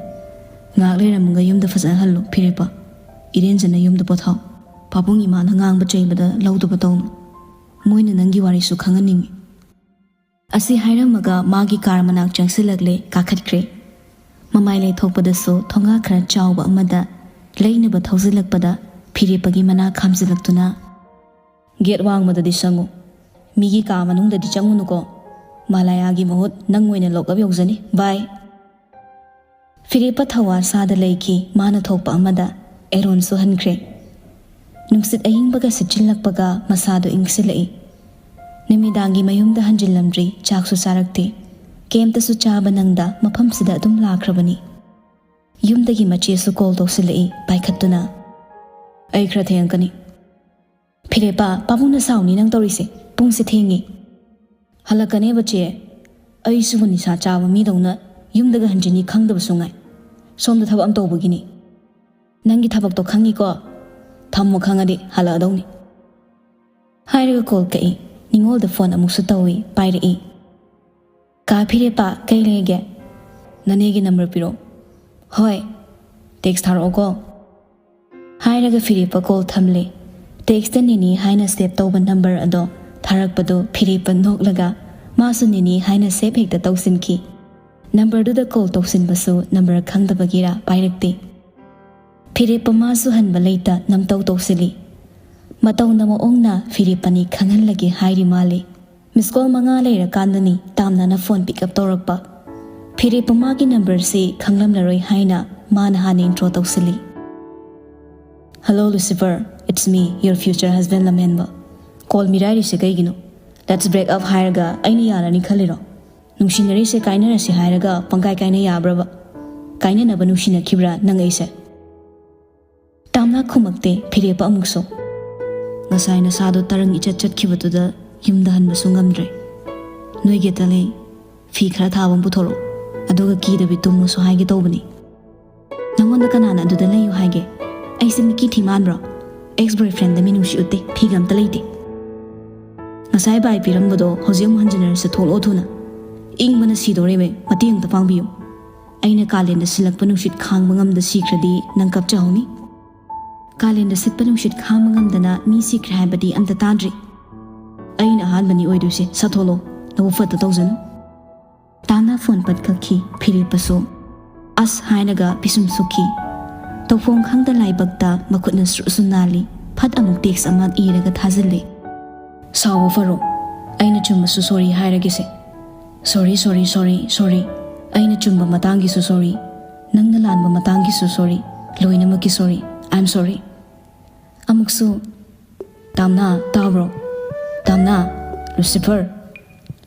"ꯉꯥꯏꯍꯥꯛ ꯂꯩꯔꯝꯃꯒ ꯌꯨꯝꯗ ꯐꯖꯅ ꯍꯜꯂꯣ ꯐꯤꯔꯦꯞꯄ꯫ ꯏꯔꯦꯟꯖꯅ ꯌꯨꯝꯗ ꯄꯣꯊꯥꯎ꯫ ꯄꯥꯕꯨꯡ ꯏꯃꯥꯅ ꯉꯥꯡꯕ ꯆꯩꯕꯗ ꯂꯧꯗꯕ ꯇꯧꯅꯨ꯫ ꯃꯣꯏꯅ ꯅꯪꯒꯤ ꯋꯥꯔꯤꯁꯨ ꯈꯪꯍꯟꯅꯤꯡꯉꯤ꯫" ꯑꯁꯤ ꯍꯥꯏꯔꯝꯃꯒ ꯃꯥꯒꯤ ꯀꯥꯔ ꯃꯅꯥꯛ ꯆꯪꯁꯤꯜꯂꯛꯂꯦ, ꯀꯥꯈꯠꯈ꯭ꯔꯦ꯫ ꯃꯃꯥꯏ ꯂꯩꯊꯣꯛꯄꯗꯁꯨ ꯊꯣꯡꯒꯥ ꯈꯔ ꯆꯥꯎꯕ ꯑꯃꯗ ꯂꯩꯅꯕ ꯊꯧꯖꯤꯜꯂꯛꯄꯗ ꯐꯤꯔꯦꯞꯄꯒꯤ ꯃꯅꯥ ꯈꯥꯝꯖꯤꯜꯂꯛꯇꯨꯅ, "ꯒꯦꯠ ꯋꯥꯡꯃꯗꯗꯤ ꯆꯪꯉꯨ, ꯃꯤꯒꯤ ꯀꯥ ꯃꯅꯨꯡꯗꯗꯤ ꯆꯪꯉꯨꯅꯨꯀꯣ꯫ ꯃꯥꯂꯥꯌꯥꯒꯤ ꯃꯍꯨꯠ ꯅꯪ ꯑꯣꯏꯅ ꯂꯣꯛꯑꯞ ꯌꯧꯖꯅꯤ꯫ ꯕꯥꯏ꯫" ꯐꯤꯔꯦꯞꯄ ꯊꯧꯋꯥ ꯁꯥꯗ ꯂꯩꯈꯤ ꯃꯥꯅ ꯊꯣꯛꯄ ꯑꯃꯗ꯫ ꯑꯦꯔꯣꯟꯁꯨ ꯍꯟꯈ꯭ꯔꯦ꯫ ꯅꯨꯡꯁꯤꯠ ꯑꯏꯪꯕꯒ ꯁꯤꯠꯆꯤꯜꯂꯛꯄꯒ ꯃꯁꯥꯗꯨ ꯏꯪꯁꯤꯜꯂꯛꯏ꯫ ꯅꯨꯃꯤꯗꯥꯡꯒꯤ ꯃꯌꯨꯝꯗ ꯍꯟꯖꯤꯜꯂꯝꯗ꯭ꯔꯤ, ꯆꯥꯛꯁꯨ ꯆꯥꯔꯛꯇꯦ꯫ ꯀꯩꯝꯇꯁꯨ ꯆꯥꯕ ꯅꯪꯗ ꯃꯐꯝꯁꯤꯗ ꯑꯗꯨꯝ ꯂꯥꯛꯈ꯭ꯔꯕꯅꯤ꯫ ꯌꯨꯝꯗꯒꯤ ꯃꯆꯦꯁꯨ ꯀꯣꯜ ꯇꯧꯁꯤꯜꯂꯛꯏ ꯄꯥꯏꯈꯠꯇꯨꯅ꯫ "ꯑꯩ ꯈꯔ ꯊꯦꯡꯉꯛꯀꯅꯤ꯫" "ꯐꯤꯔꯦꯞꯄ, ꯄꯥꯕꯨꯡꯅ ꯁꯥꯎꯅꯤ ꯅꯪ ꯇꯧꯔꯤꯁꯦ꯫ ꯄꯨꯡꯁꯦ ꯊꯦꯡꯉꯤ꯫" "ꯍꯜꯂꯛꯀꯅꯦꯕ ꯆꯦ꯫ ꯑꯩꯁꯤꯕꯨ ꯅꯤꯁꯥ ꯆꯥꯕ ꯃꯤꯗꯧꯅ ꯌꯨꯝꯗꯒ ꯍꯟꯖꯤꯟꯅꯤ ꯈꯪꯗꯕꯁꯨ ꯉꯥꯏ꯫ ꯁꯣꯝꯗ ꯊꯕꯛ ꯑꯃ ꯇꯧꯕꯒꯤꯅꯤ꯫ ꯅꯪꯒꯤ ꯊꯕꯛꯇꯣ ꯈꯪꯉꯤꯀꯣ꯫ ꯊꯝꯃꯣ ꯈꯪꯉꯗꯤ ꯍꯜꯂꯛꯑꯗꯧꯅꯤ꯫" ꯍꯥꯏꯔꯒ ꯀꯣꯜ ꯀꯛꯏ꯫ ꯅꯤꯉꯣꯜꯗ ꯐꯣꯟ ꯑꯃꯨꯛꯁꯨ ꯇꯧꯏ, ꯄꯥꯏꯔꯛꯏ꯫ "ꯀꯥ ꯐꯤꯔꯦꯞꯄ, ꯀꯩ ꯂꯩꯔꯒꯦ?" "ꯅꯅꯦꯒꯤ ꯅꯝꯕꯔ ꯄꯤꯔꯛꯑꯣ꯫" "ꯍꯣꯏ, ꯇꯦꯛꯁ ꯊꯥꯔꯛꯑꯣꯀꯣ꯫" ꯍꯥꯏꯔꯒ ꯐꯤꯔꯦꯞꯄ ꯀꯣꯜ ꯊꯝꯂꯦ꯫ ꯇꯦꯛꯁꯇ ꯅꯦꯅꯦ ꯍꯥꯏꯅ ꯁꯦꯞ ꯇꯧꯕ ꯅꯝꯕꯔ ꯑꯗꯣ ꯊꯥꯔꯛꯄꯗꯣ ꯐꯤꯔꯦꯞꯄ ꯅꯣꯛꯂꯒ ꯃꯥꯁꯨ ꯅꯦꯅꯦ ꯍꯥꯏꯅ ꯁꯦꯞ ꯍꯦꯛꯇ ꯇꯧꯁꯤꯟꯈꯤ꯫ ꯅꯝꯕꯔꯗꯨꯗ ꯀꯣꯜ ꯇꯧꯁꯤꯟꯕꯁꯨ ꯅꯝꯕꯔ ꯈꯪꯗꯕꯒꯤꯔꯥ ꯄꯥꯏꯔꯛꯇꯦ꯫ ꯐꯤꯔꯦꯞꯄ ꯃꯥꯁꯨ ꯍꯟꯕ ꯂꯩꯇ ꯅꯝꯇꯧ ꯇꯧꯁꯤꯜꯂꯤ꯫ ꯃꯇꯧꯅ ꯃꯑꯣꯡꯅ ꯐꯤꯔꯦꯞꯄꯅꯤ ꯈꯪꯍꯜꯂꯒꯦ ꯍꯥꯏꯔꯤ ꯃꯥꯜꯂꯤ꯫ ꯃꯤꯁ ꯀꯣꯜ ꯃꯉꯥ ꯂꯩꯔꯀꯥꯟꯗꯅꯤ ꯇꯥꯝꯅꯥꯅ ꯐꯣꯟ ꯄꯤꯛ ꯑꯞ ꯇꯧꯔꯛꯄ꯫ ꯐꯤꯔꯦꯞꯄ ꯃꯥꯒꯤ ꯅꯝꯕꯔꯁꯤ ꯈꯪꯂꯝꯂꯔꯣꯏ ꯍꯥꯏꯅ ꯃꯥꯅ ꯍꯥꯟꯅ ꯏꯟꯇ꯭ꯔꯣ ꯇꯧꯁꯤꯜꯂꯤ꯫ "Hello Lucifer, it's me, your future husband ꯂꯝꯍꯦꯟꯕ꯫ ꯀꯣꯜ ꯃꯤꯔꯥꯏꯔꯤꯁꯦ ꯀꯩꯒꯤꯅꯣ? Let's break up ꯍꯥꯏꯔꯒ ꯑꯩꯅ ꯌꯥꯔꯅꯤ ꯈꯜꯂꯤꯔꯣ? ꯅꯨꯡꯁꯤꯅꯔꯤꯁꯦ ꯀꯥꯏꯅꯔꯁꯤ ꯍꯥꯏꯔꯒ ꯄꯪꯀꯥꯏ ꯀꯥꯏꯅ ꯌꯥꯕ꯭ꯔꯕ? ꯀꯥꯏꯅꯅꯕ ꯅꯨꯡꯁꯤꯅꯈꯤꯕ꯭ꯔꯥ ꯅꯪ ꯑꯩꯁꯦ?" ꯇꯥꯝꯅꯥ ꯈꯨꯝꯃꯛꯇꯦ ꯐꯤꯔꯦꯞꯄ ꯑꯃꯨꯛꯁꯨ꯫ "ꯉꯁꯥꯏ ꯅꯁꯥꯗꯣ ꯇꯔꯪ ꯏꯆꯠ ꯆꯠꯈꯤꯕꯗꯨꯗ ꯌꯨꯝꯗ ꯍꯟꯕꯁꯨ ꯉꯝꯗ꯭ꯔꯦ꯫ ꯅꯣꯏꯒꯤ ꯇꯂꯩ ꯐꯤ ꯈꯔ ꯊꯥꯕ ꯑꯃ ꯄꯨꯊꯣꯔꯛꯑꯣ, ꯑꯗꯨꯒ ꯀꯤꯗꯕꯤ ꯇꯨꯝꯃꯨꯁꯨ ꯍꯥꯏꯒꯦ ꯇꯧꯕꯅꯤ꯫ ꯅꯪꯉꯣꯟꯗ ꯀꯅꯥꯅ ꯑꯗꯨꯗ ꯂꯩꯌꯨ ꯍꯥꯏꯒꯦ? ꯑꯩꯁꯦ ꯃꯤꯀꯤ ꯊꯤ ꯃꯥꯟꯕ꯭ꯔꯣ? ꯑꯦꯛꯁ ꯕꯣꯏꯐ꯭ꯔꯦꯟꯗ ꯃꯤꯅꯨꯡꯁꯤ ꯎꯠꯇꯦ, ꯐꯤꯒ ꯑꯝꯇ ꯂꯩꯇꯦ꯫ ꯉꯁꯥꯏ ꯕꯥꯏ ꯄꯤꯔꯝꯕꯗꯣ ꯍꯧꯖꯤꯛ ꯑꯃꯨꯛ ꯍꯟꯖꯤꯟꯅꯔꯁꯤ, ꯊꯣꯛꯂꯛꯑꯣ ꯊꯨꯅ꯫ ꯏꯪꯕꯅ ꯁꯤꯗꯣꯔꯦꯃꯦ, ꯃꯇꯦꯡ ꯑꯝꯇ ꯄꯥꯡꯕꯤꯌꯨ꯫ ꯑꯩꯅ ꯀꯥꯂꯦꯟꯗ ꯁꯤꯜꯂꯛꯄ ꯅꯨꯡꯁꯤꯠ ꯈꯥꯡꯕ ꯉꯝꯗ ꯁꯤꯈ꯭ꯔꯗꯤ ꯅꯪ ꯀꯞꯆꯍꯧꯅꯤ꯫ ꯀꯥꯂꯦꯟꯗ ꯁꯤꯠꯄ ꯅꯨꯡꯁꯤꯠ ꯈꯥꯡꯕ ꯉꯝꯗꯅ ꯃꯤ ꯁꯤꯈ꯭ꯔꯦ ꯍꯥꯏꯕꯗꯤ ꯑꯝꯇ ꯇꯥꯗ꯭ꯔꯤ꯫ ꯑꯩꯅ ꯑꯍꯥꯟꯕꯅꯤ ꯑꯣꯏꯗꯣꯏꯁꯦ, ꯁꯥꯊꯣꯛꯂꯣ, ꯅꯕꯨꯛ ꯐꯠꯇ ꯇꯧꯖꯅꯨ꯫" ꯇꯥꯝꯅꯥ ꯐꯣꯟ ꯄꯠ ꯀꯛꯈꯤ꯫ ꯐꯤꯔꯦꯞꯄꯁꯨ "ꯑꯁ" ꯍꯥꯏꯔꯒ ꯄꯤꯁꯨꯝ ꯁꯨꯛꯈꯤ꯫ ꯇꯧꯐꯝ ꯈꯪꯗ ꯂꯥꯏꯕꯛꯇ ꯃꯈꯨꯠꯅ ꯁ꯭ꯔꯨ ꯁ꯭ꯔꯨ ꯅꯥꯜꯂꯤ꯫ ꯐꯠ ꯑꯃꯨꯛ ꯇꯦꯛꯁ ꯑꯃ ꯏꯔꯒ ꯊꯥꯖꯤꯜꯂꯤ꯫ "ꯁꯥꯎꯕ ꯐꯔꯣ, ꯑꯩꯅ ꯆꯨꯝꯕꯁꯨ ꯁꯣꯔꯤ ꯍꯥꯏꯔꯒꯦꯁꯦ꯫ ꯁꯣꯔꯤ, ꯁꯣꯔꯤ, ꯁꯣꯔꯤ, ꯁꯣꯔꯤ꯫ ꯑꯩꯅ ꯆꯨꯝꯕ ꯃꯇꯥꯡꯒꯤꯁꯨ ꯁꯣꯔꯤ, ꯅꯪꯅ ꯂꯥꯟꯕ ꯃꯇꯥꯡꯒꯤꯁꯨ ꯁꯣꯔꯤ, ꯂꯣꯏꯅꯃꯛꯀꯤ ꯁꯣꯔꯤ꯫ I am sorry꯫" ꯑꯃꯨꯛꯁꯨ "ꯇꯥꯝꯅꯥ, ꯇꯥꯕ꯭ꯔꯣ? ꯇꯥꯝꯅꯥ, ꯂꯨꯁꯤꯐꯔ,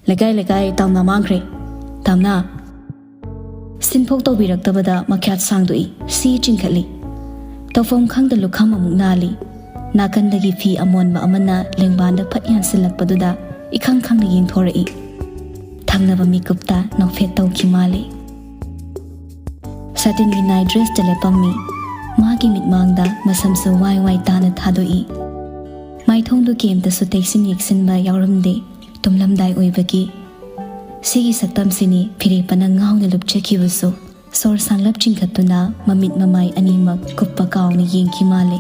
ꯂꯩꯀꯥꯏ ꯂꯩꯀꯥꯏ ꯇꯥꯝꯅꯥ ꯃꯥꯡꯈ꯭ꯔꯦ꯫ ꯇꯥꯝꯅꯥ꯫" ꯁꯤꯟꯐꯧ ꯇꯧꯕꯤꯔꯛꯇꯕꯗ ꯃꯈ꯭ꯌꯥꯠ ꯁꯥꯡꯗꯣꯛꯏ꯫ ꯁꯤ ꯆꯤꯡꯈꯠꯂꯤ꯫ ꯇꯧꯐꯝ ꯈꯪꯗ ꯂꯨꯈꯝ ꯑꯃꯨꯛ ꯅꯥꯜꯂꯤ꯫ ꯅꯥꯀꯟꯗꯒꯤ ꯐꯤ ꯑꯃꯣꯟꯕ ꯑꯃꯅ ꯂꯦꯡꯕꯥꯟꯗ ꯐꯠ ꯌꯥꯟꯁꯤꯜꯂꯛꯄꯗꯨꯗ ꯏꯈꯪ ꯈꯪꯅ ꯌꯦꯡꯊꯣꯔꯛꯏ꯫ ꯊꯪꯅꯕ ꯃꯤꯀꯨꯞꯇ ꯅꯣꯛꯐꯦꯠ ꯇꯧꯈꯤ ꯃꯥꯜꯂꯤ꯫ ꯁꯥꯇꯤꯟꯒꯤ ꯅꯥꯏꯠ ꯗ꯭ꯔꯦꯁꯇ ꯂꯦꯞꯄꯝꯃꯤ꯫ ꯃꯥꯒꯤ ꯃꯤꯠꯃꯥꯡꯗ ꯃꯁꯝꯁꯨ ꯋꯥꯏ ꯋꯥꯏ ꯇꯥꯅ ꯊꯥꯗꯣꯛꯏ꯫ ꯃꯥꯏꯊꯣꯡꯗꯨ ꯀꯦꯝꯇꯁꯨ ꯇꯩꯁꯤꯟ ꯌꯦꯛꯁꯤꯟꯕ ꯌꯥꯎꯔꯝꯗꯦ, ꯇꯨꯝꯂꯝꯗꯥꯏ ꯑꯣꯏꯕꯒꯤ꯫ ꯁꯤꯒꯤ ꯁꯛꯇꯝꯁꯤꯅꯤ ꯐꯤꯔꯦꯞꯄꯅ ꯉꯥꯎꯅ ꯂꯨꯞꯆꯈꯤꯕꯁꯨ꯫ ꯁꯣꯔ ꯁꯥꯡꯂꯞ ꯆꯤꯡꯈꯠꯇꯨꯅ ꯃꯃꯤꯠ ꯃꯃꯥꯏ ꯑꯅꯤꯃꯛ ꯀꯨꯞꯄ ꯀꯥꯎꯅ ꯌꯦꯡꯈꯤ ꯃꯥꯜꯂꯦ꯫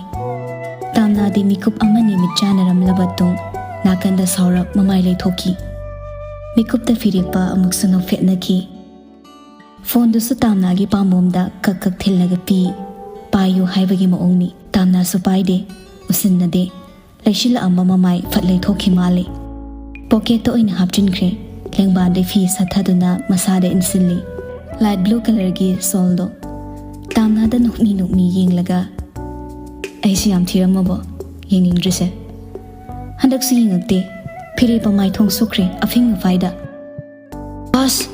ꯇꯥꯝꯅꯥꯗꯤ ꯃꯤꯀꯨꯞ ꯑꯃꯅꯤ ꯃꯤꯠ ꯆꯥꯟꯅꯔꯝꯂꯕ ꯇꯨꯡ ꯅꯥꯀꯟꯗ ꯁꯥꯎꯔꯞ ꯃꯃꯥꯏ ꯂꯩꯊꯣꯛꯈꯤ꯫ ꯃꯤꯀꯨꯞꯇ ꯐꯤꯔꯦꯞꯄ ꯑꯃꯨꯛꯁꯨ ꯅꯣꯛꯐꯦꯠꯅꯈꯤ꯫ ꯐꯣꯟꯗꯨꯁꯨ ꯇꯥꯝꯅꯥꯒꯤ ꯄꯥꯝꯕꯣꯝꯗ ꯀꯛ ꯀꯛ ꯊꯤꯜꯂꯒ ꯄꯤ꯫ ꯄꯥꯏꯌꯨ ꯍꯥꯏꯕꯒꯤ ꯃꯑꯣꯡꯅꯤ꯫ ꯇꯥꯝꯅꯥꯁꯨ ꯄꯥꯏꯗꯦ, ꯎꯁꯤꯟꯅꯗꯦ꯫ ꯂꯩꯁꯤꯜꯂꯛꯑꯝꯕ ꯃꯃꯥꯏ ꯐꯠ ꯂꯩꯊꯣꯛꯈꯤ ꯃꯥꯜꯂꯦ꯫ ꯄꯣꯀꯦꯠꯇ ꯑꯣꯏꯅ ꯍꯥꯞꯆꯤꯟꯈ꯭ꯔꯦ꯫ ꯂꯦꯡꯕꯥꯟꯗꯩ ꯐꯤ ꯁꯠꯊꯗꯨꯅ ꯃꯁꯥꯗ ꯏꯟꯁꯤꯜꯂꯤ꯫ Light blue ꯀꯂꯔꯒꯤ ꯁꯣꯜꯗꯣ꯫ ꯇꯥꯝꯅꯥꯗ ꯅꯣꯛꯃꯤ ꯅꯣꯛꯃꯤ ꯌꯦꯡꯂꯒ, "ꯑꯩꯁꯤ ꯌꯥꯝ ꯊꯤꯔꯝꯃꯕꯣ? ꯌꯦꯡꯅꯤꯡꯗ꯭ꯔꯤꯁꯦ? ꯍꯟꯗꯛꯁꯨ ꯌꯦꯡꯉꯛꯇꯦ꯫ ꯐꯤꯔꯦꯞꯄ ꯃꯥꯏꯊꯣꯡ ꯁꯨꯛꯈ꯭ꯔꯦ ꯑꯐꯤꯡ ꯑꯐꯥꯏꯗ꯫ ꯑꯁ!"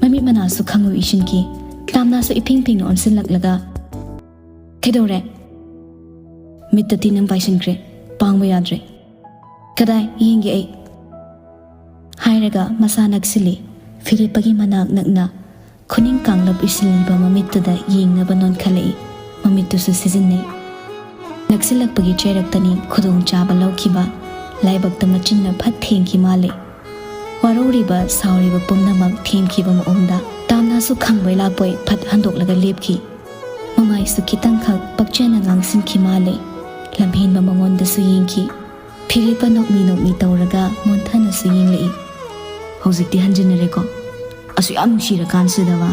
ꯃꯃꯤꯠ ꯃꯅꯥꯁꯨ ꯈꯪꯎ ꯏꯁꯤꯟꯈꯤ꯫ ꯇꯥꯝꯅꯥꯁꯨ ꯏꯐꯤꯡ ꯐꯤꯡꯅ ꯑꯣꯟꯁꯤꯜꯂꯛꯂꯒ, "ꯀꯩꯗꯧꯔꯦ?" ꯃꯤꯠꯇ ꯇꯤꯟ ꯑꯃ ꯄꯥꯏꯁꯤꯟꯈ꯭ꯔꯦ꯫ ꯄꯥꯡꯕ ꯌꯥꯗ꯭ꯔꯦ꯫ "ꯀꯗꯥꯏ ꯌꯦꯡꯒꯦ ꯑꯩ?" ꯍꯥꯏꯔꯒ ꯃꯁꯥ ꯅꯛꯁꯤꯜꯂꯤ꯫ ꯐꯤꯔꯦꯞꯄꯒꯤ ꯃꯅꯥꯛ ꯅꯛꯅ ꯈꯨꯅꯤꯡ ꯀꯥꯡꯂꯞ ꯏꯁꯤꯜꯂꯤꯕ ꯃꯃꯤꯠꯇꯨꯗ ꯌꯦꯡꯅꯕ ꯅꯣꯟꯈꯠꯂꯛꯏ꯫ ꯃꯃꯤꯠꯇꯨꯁꯨ ꯁꯤꯖꯤꯟꯅꯩ꯫ ꯅꯛꯁꯤꯜꯂꯛꯄꯒꯤ ꯆꯩꯔꯛꯇꯅꯤ ꯈꯨꯗꯣꯡꯆꯥꯕ ꯂꯧꯈꯤꯕ꯫ ꯂꯥꯏꯕꯛꯇ ꯃꯆꯤꯟꯅ ꯐꯠ ꯊꯦꯡꯈꯤ ꯃꯥꯜꯂꯦ꯫ ꯋꯥꯔꯧꯔꯤꯕ, ꯁꯥꯎꯔꯤꯕ ꯄꯨꯝꯅꯃꯛ ꯊꯦꯝꯈꯤꯕ ꯃꯑꯣꯡꯗ꯫ ꯇꯥꯝꯅꯥꯁꯨ ꯈꯪꯕꯣꯏ ꯂꯥꯛꯄꯣꯏ ꯐꯠ ꯍꯟꯗꯣꯛꯂꯒ ꯂꯦꯞꯈꯤ꯫ ꯃꯃꯥꯏꯁꯨ ꯈꯤꯇꯪꯈꯛ ꯄꯛꯆꯅ ꯉꯥꯡꯁꯤꯟꯈꯤ ꯃꯥꯜꯂꯦ꯫ ꯂꯝꯍꯦꯟꯕ ꯃꯉꯣꯟꯗꯁꯨ ꯌꯦꯡꯈꯤ꯫ ꯐꯤꯔꯦꯞꯄ ꯅꯣꯛꯃꯤ ꯅꯣꯛꯃꯤ ꯇꯧꯔꯒ ꯃꯣꯟꯊꯅꯁꯨ ꯌꯦꯡꯂꯛꯏ꯫ "ꯍꯧꯖꯤꯛꯇꯤ ꯍꯟꯖꯤꯟꯅꯔꯦꯀꯣ? ꯑꯁꯨꯛ ꯌꯥꯝ ꯅꯨꯡꯁꯤꯔꯀꯥꯟꯁꯤꯗꯕ?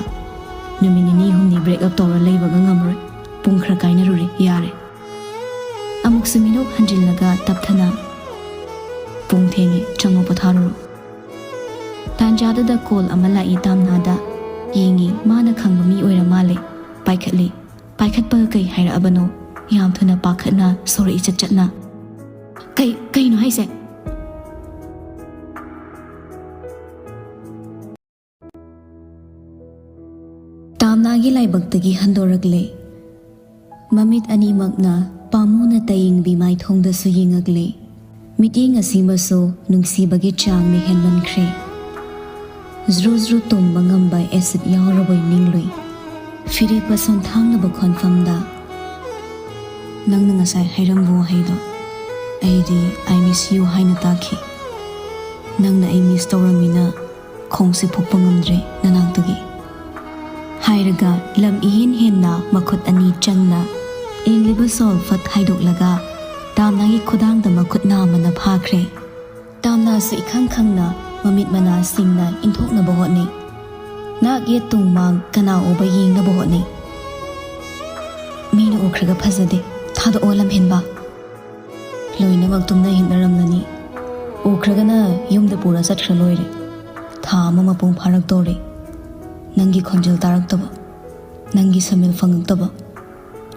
ꯅꯨꯃꯤꯠ ꯅꯤꯅꯤ ꯍꯨꯝꯅꯤ ꯕ꯭ꯔꯦꯛ ꯑꯞ ꯇꯧꯔ ꯂꯩꯕꯒ ꯉꯝꯃꯔꯣꯏ꯫ ꯄꯨꯡ ꯈꯔ ꯀꯥꯏꯅꯔꯨꯔꯦ, ꯌꯥꯔꯦ꯫" ꯑꯃꯨꯛꯁꯨ ꯃꯤꯅꯣꯛ ꯍꯟꯖꯤꯜꯂꯒ ꯇꯞꯊꯅ, "ꯄꯨꯡ ꯊꯦꯡꯉꯦ, ꯆꯪꯉꯣ ꯄꯣꯊꯥꯔꯨꯔꯣ꯫" ꯇꯥꯟꯖꯥꯗꯨꯗ ꯀꯣꯜ ꯑꯃ ꯂꯥꯛꯏ ꯇꯥꯝꯅꯥꯗ꯫ ꯌꯦꯡꯉꯤ, ꯃꯥꯅ ꯈꯪꯕ ꯃꯤ ꯑꯣꯏꯔ ꯃꯥꯜꯂꯦ꯫ ꯄꯥꯏꯈꯠꯂꯤ꯫ ꯄꯥꯏꯈꯠꯄꯒ ꯀꯩ ꯍꯥꯏꯔꯛꯑꯕꯅꯣ? ꯌꯥꯝ ꯊꯨꯅ ꯄꯥꯈꯠꯅ ꯁꯣꯔꯛꯏ ꯆꯠ ꯆꯠꯅ꯫ "ꯀꯩ, ꯀꯩꯅꯣ ꯍꯥꯏꯁꯦ?" ꯇꯥꯝꯅꯥꯒꯤ ꯂꯥꯏꯕꯛꯇꯒꯤ ꯍꯟꯗꯣꯔꯛꯂꯦ꯫ ꯃꯃꯤꯠ ꯑꯅꯤꯃꯛꯅ ꯄꯥꯝꯃꯨꯅ ꯇꯌꯦꯡꯕꯤ ꯃꯥꯏꯊꯣꯡꯗꯁꯨ ꯌꯦꯡꯉꯛꯂꯦ꯫ ꯃꯤꯠꯌꯦꯡ ꯑꯁꯤꯃꯁꯨ ꯅꯨꯡꯁꯤꯕꯒꯤ ꯆꯥꯡꯅ ꯍꯦꯟꯃꯟꯈ꯭ꯔꯦ꯫ ꯖ꯭ꯔꯨ ꯖ꯭ꯔꯨ ꯇꯨꯝꯕ ꯉꯝꯕ ꯑꯦꯁꯤꯠ ꯌꯥꯎꯔꯕꯣꯏ ꯅꯤꯡꯂꯨꯏ꯫ ꯐꯤꯔꯦꯞꯄ ꯁꯣꯟꯊꯥꯡꯅꯕ ꯈꯣꯟꯐꯝꯗ, "ꯅꯪꯅ ꯉꯁꯥꯏ ꯍꯥꯏꯔꯝꯕ ꯋꯥꯍꯩꯗꯣ, ꯑꯩꯗꯤ "I miss you" ꯍꯥꯏꯅ ꯇꯥꯈꯤ꯫ ꯅꯪꯅ ꯑꯩ ꯃꯤꯁ ꯇꯧꯔꯝꯃꯤꯅ ꯈꯣꯡꯁꯦ ꯐꯨꯛꯄ ꯉꯝꯗ꯭ꯔꯦ ꯅꯅꯥꯛꯇꯒꯤ," ꯍꯥꯏꯔꯒ ꯂꯝ ꯏꯍꯦꯟ ꯍꯦꯟꯅ ꯃꯈꯨꯠ ꯑꯅꯤ ꯆꯪꯅ ꯏꯜꯂꯤꯕ ꯁꯣꯜ ꯐꯠ ꯍꯥꯏꯗꯣꯛꯂꯒ ꯇꯥꯝꯅꯥꯒꯤ ꯈꯨꯗꯥꯡꯗ ꯃꯈꯨꯠ ꯅꯥꯝꯃꯅ ꯐꯥꯈ꯭ꯔꯦ꯫ ꯇꯥꯝꯅꯥꯁꯨ ꯏꯈꯪ ꯈꯪꯅ ꯃꯃꯤꯠ ꯃꯅꯥꯁꯤꯡꯅ ꯏꯟꯊꯣꯛꯅꯕ ꯍꯣꯠꯅꯩ꯫ ꯅꯥꯛ ꯌꯦꯠ ꯇꯨꯡ ꯃꯥꯡ ꯀꯅꯥ ꯎꯕ ꯌꯦꯡꯅꯕ ꯍꯣꯠꯅꯩ꯫ ꯎꯈ꯭ꯔꯒ ꯐꯖꯗꯦ꯫ ꯊꯥꯗꯣꯛꯑꯣ ꯂꯝꯍꯦꯟꯕ꯫ ꯂꯣꯏꯅꯃꯛ ꯇꯨꯝꯅ ꯍꯤꯞꯅꯔꯝꯂꯅꯤ꯫ ꯎꯈ꯭ꯔꯒꯅ ꯌꯨꯝꯗ ꯄꯨꯔ ꯆꯠꯈ꯭ꯔ ꯂꯣꯏꯔꯦ꯫ ꯊꯥ ꯑꯃ ꯃꯄꯨꯡ ꯐꯥꯔꯛꯇꯧꯔꯦ꯫ ꯅꯪꯒꯤ ꯈꯣꯟꯖꯦꯜ ꯇꯥꯔꯛꯇꯕ, ꯅꯪꯒꯤ ꯁꯃꯤꯜ ꯐꯪꯉꯛꯇꯕ꯫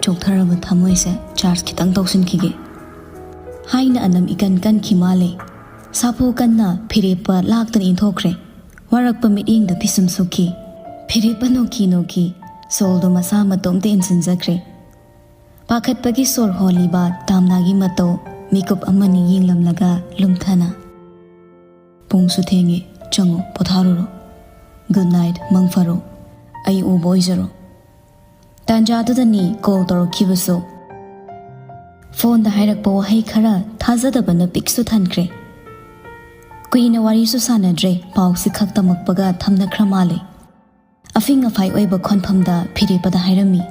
ꯆꯣꯛꯊꯔꯕ ꯊꯃꯣꯏꯁꯦ ꯆꯥꯔꯖ ꯈꯤꯇꯪ ꯇꯧꯁꯤꯟꯈꯤꯒꯦ꯫ ꯍꯥꯏꯅ ꯑꯅꯝ ꯏꯀꯟ ꯀꯟꯈꯤ ꯃꯥꯜꯂꯦ꯫ ꯁꯥꯐꯨ ꯀꯟꯅ ꯐꯤꯔꯦꯞꯄ ꯂꯥꯛꯇꯅ ꯏꯟꯊꯣꯛꯈ꯭ꯔꯦ꯫ ꯋꯥꯔꯛꯄ ꯃꯤꯠꯌꯦꯡꯗ ꯄꯤꯁꯨꯝ ꯁꯨꯛꯈꯤ꯫ ꯐꯤꯔꯦꯞꯄ ꯅꯣꯛꯈꯤ ꯅꯣꯛꯈꯤ꯫ ꯁꯣꯜꯗꯣ ꯃꯁꯥ ꯃꯇꯣꯝꯇ ꯏꯟꯁꯤꯟꯖꯈ꯭ꯔꯦ꯫ ꯄꯥꯈꯠꯄꯒꯤ ꯁꯣꯔ ꯍꯣꯜꯂꯤꯕ ꯇꯥꯝꯅꯥꯒꯤ ꯃꯇꯧ ꯃꯤꯀꯨꯞ ꯑꯃꯅꯤ ꯌꯦꯡꯂꯝꯂꯒ ꯂꯨꯝꯊꯅ, "ꯄꯨꯡꯁꯨ ꯊꯦꯡꯉꯦ, ꯆꯪꯉꯨ, ꯄꯣꯊꯥꯔꯨꯔꯣ꯫ ꯒꯨꯗ ꯅꯥꯏꯠ, ꯃꯪ ꯐꯔꯣ꯫ ꯑꯩ ꯎꯕ ꯑꯣꯏꯖꯔꯣ"꯫ ꯇꯥꯟꯖꯥꯗꯨꯗꯅꯤ ꯀꯣꯜ ꯇꯧꯔꯛꯈꯤꯕꯁꯨ꯫ ꯐꯣꯟꯗ ꯍꯥꯏꯔꯛꯄ ꯋꯥꯍꯩ ꯈꯔ ꯊꯥꯖꯗꯕꯅ ꯄꯤꯛꯁꯨ ꯊꯟꯈ꯭ꯔꯦ꯫ ꯀꯨꯏꯅ ꯋꯥꯔꯤꯁꯨ ꯁꯥꯟꯅꯗ꯭ꯔꯦ, ꯄꯥꯎꯁꯤ ꯈꯛ ꯇꯝꯃꯛꯄꯒ ꯊꯝꯅꯈ꯭ꯔ ꯃꯥꯜꯂꯦ꯫ ꯑꯐꯤꯡ ꯑꯐꯥꯏ ꯑꯣꯏꯕ ꯈꯣꯟꯐꯝꯗ ꯐꯤꯔꯦꯞꯄꯗ ꯍꯥꯏꯔꯝꯃꯤ,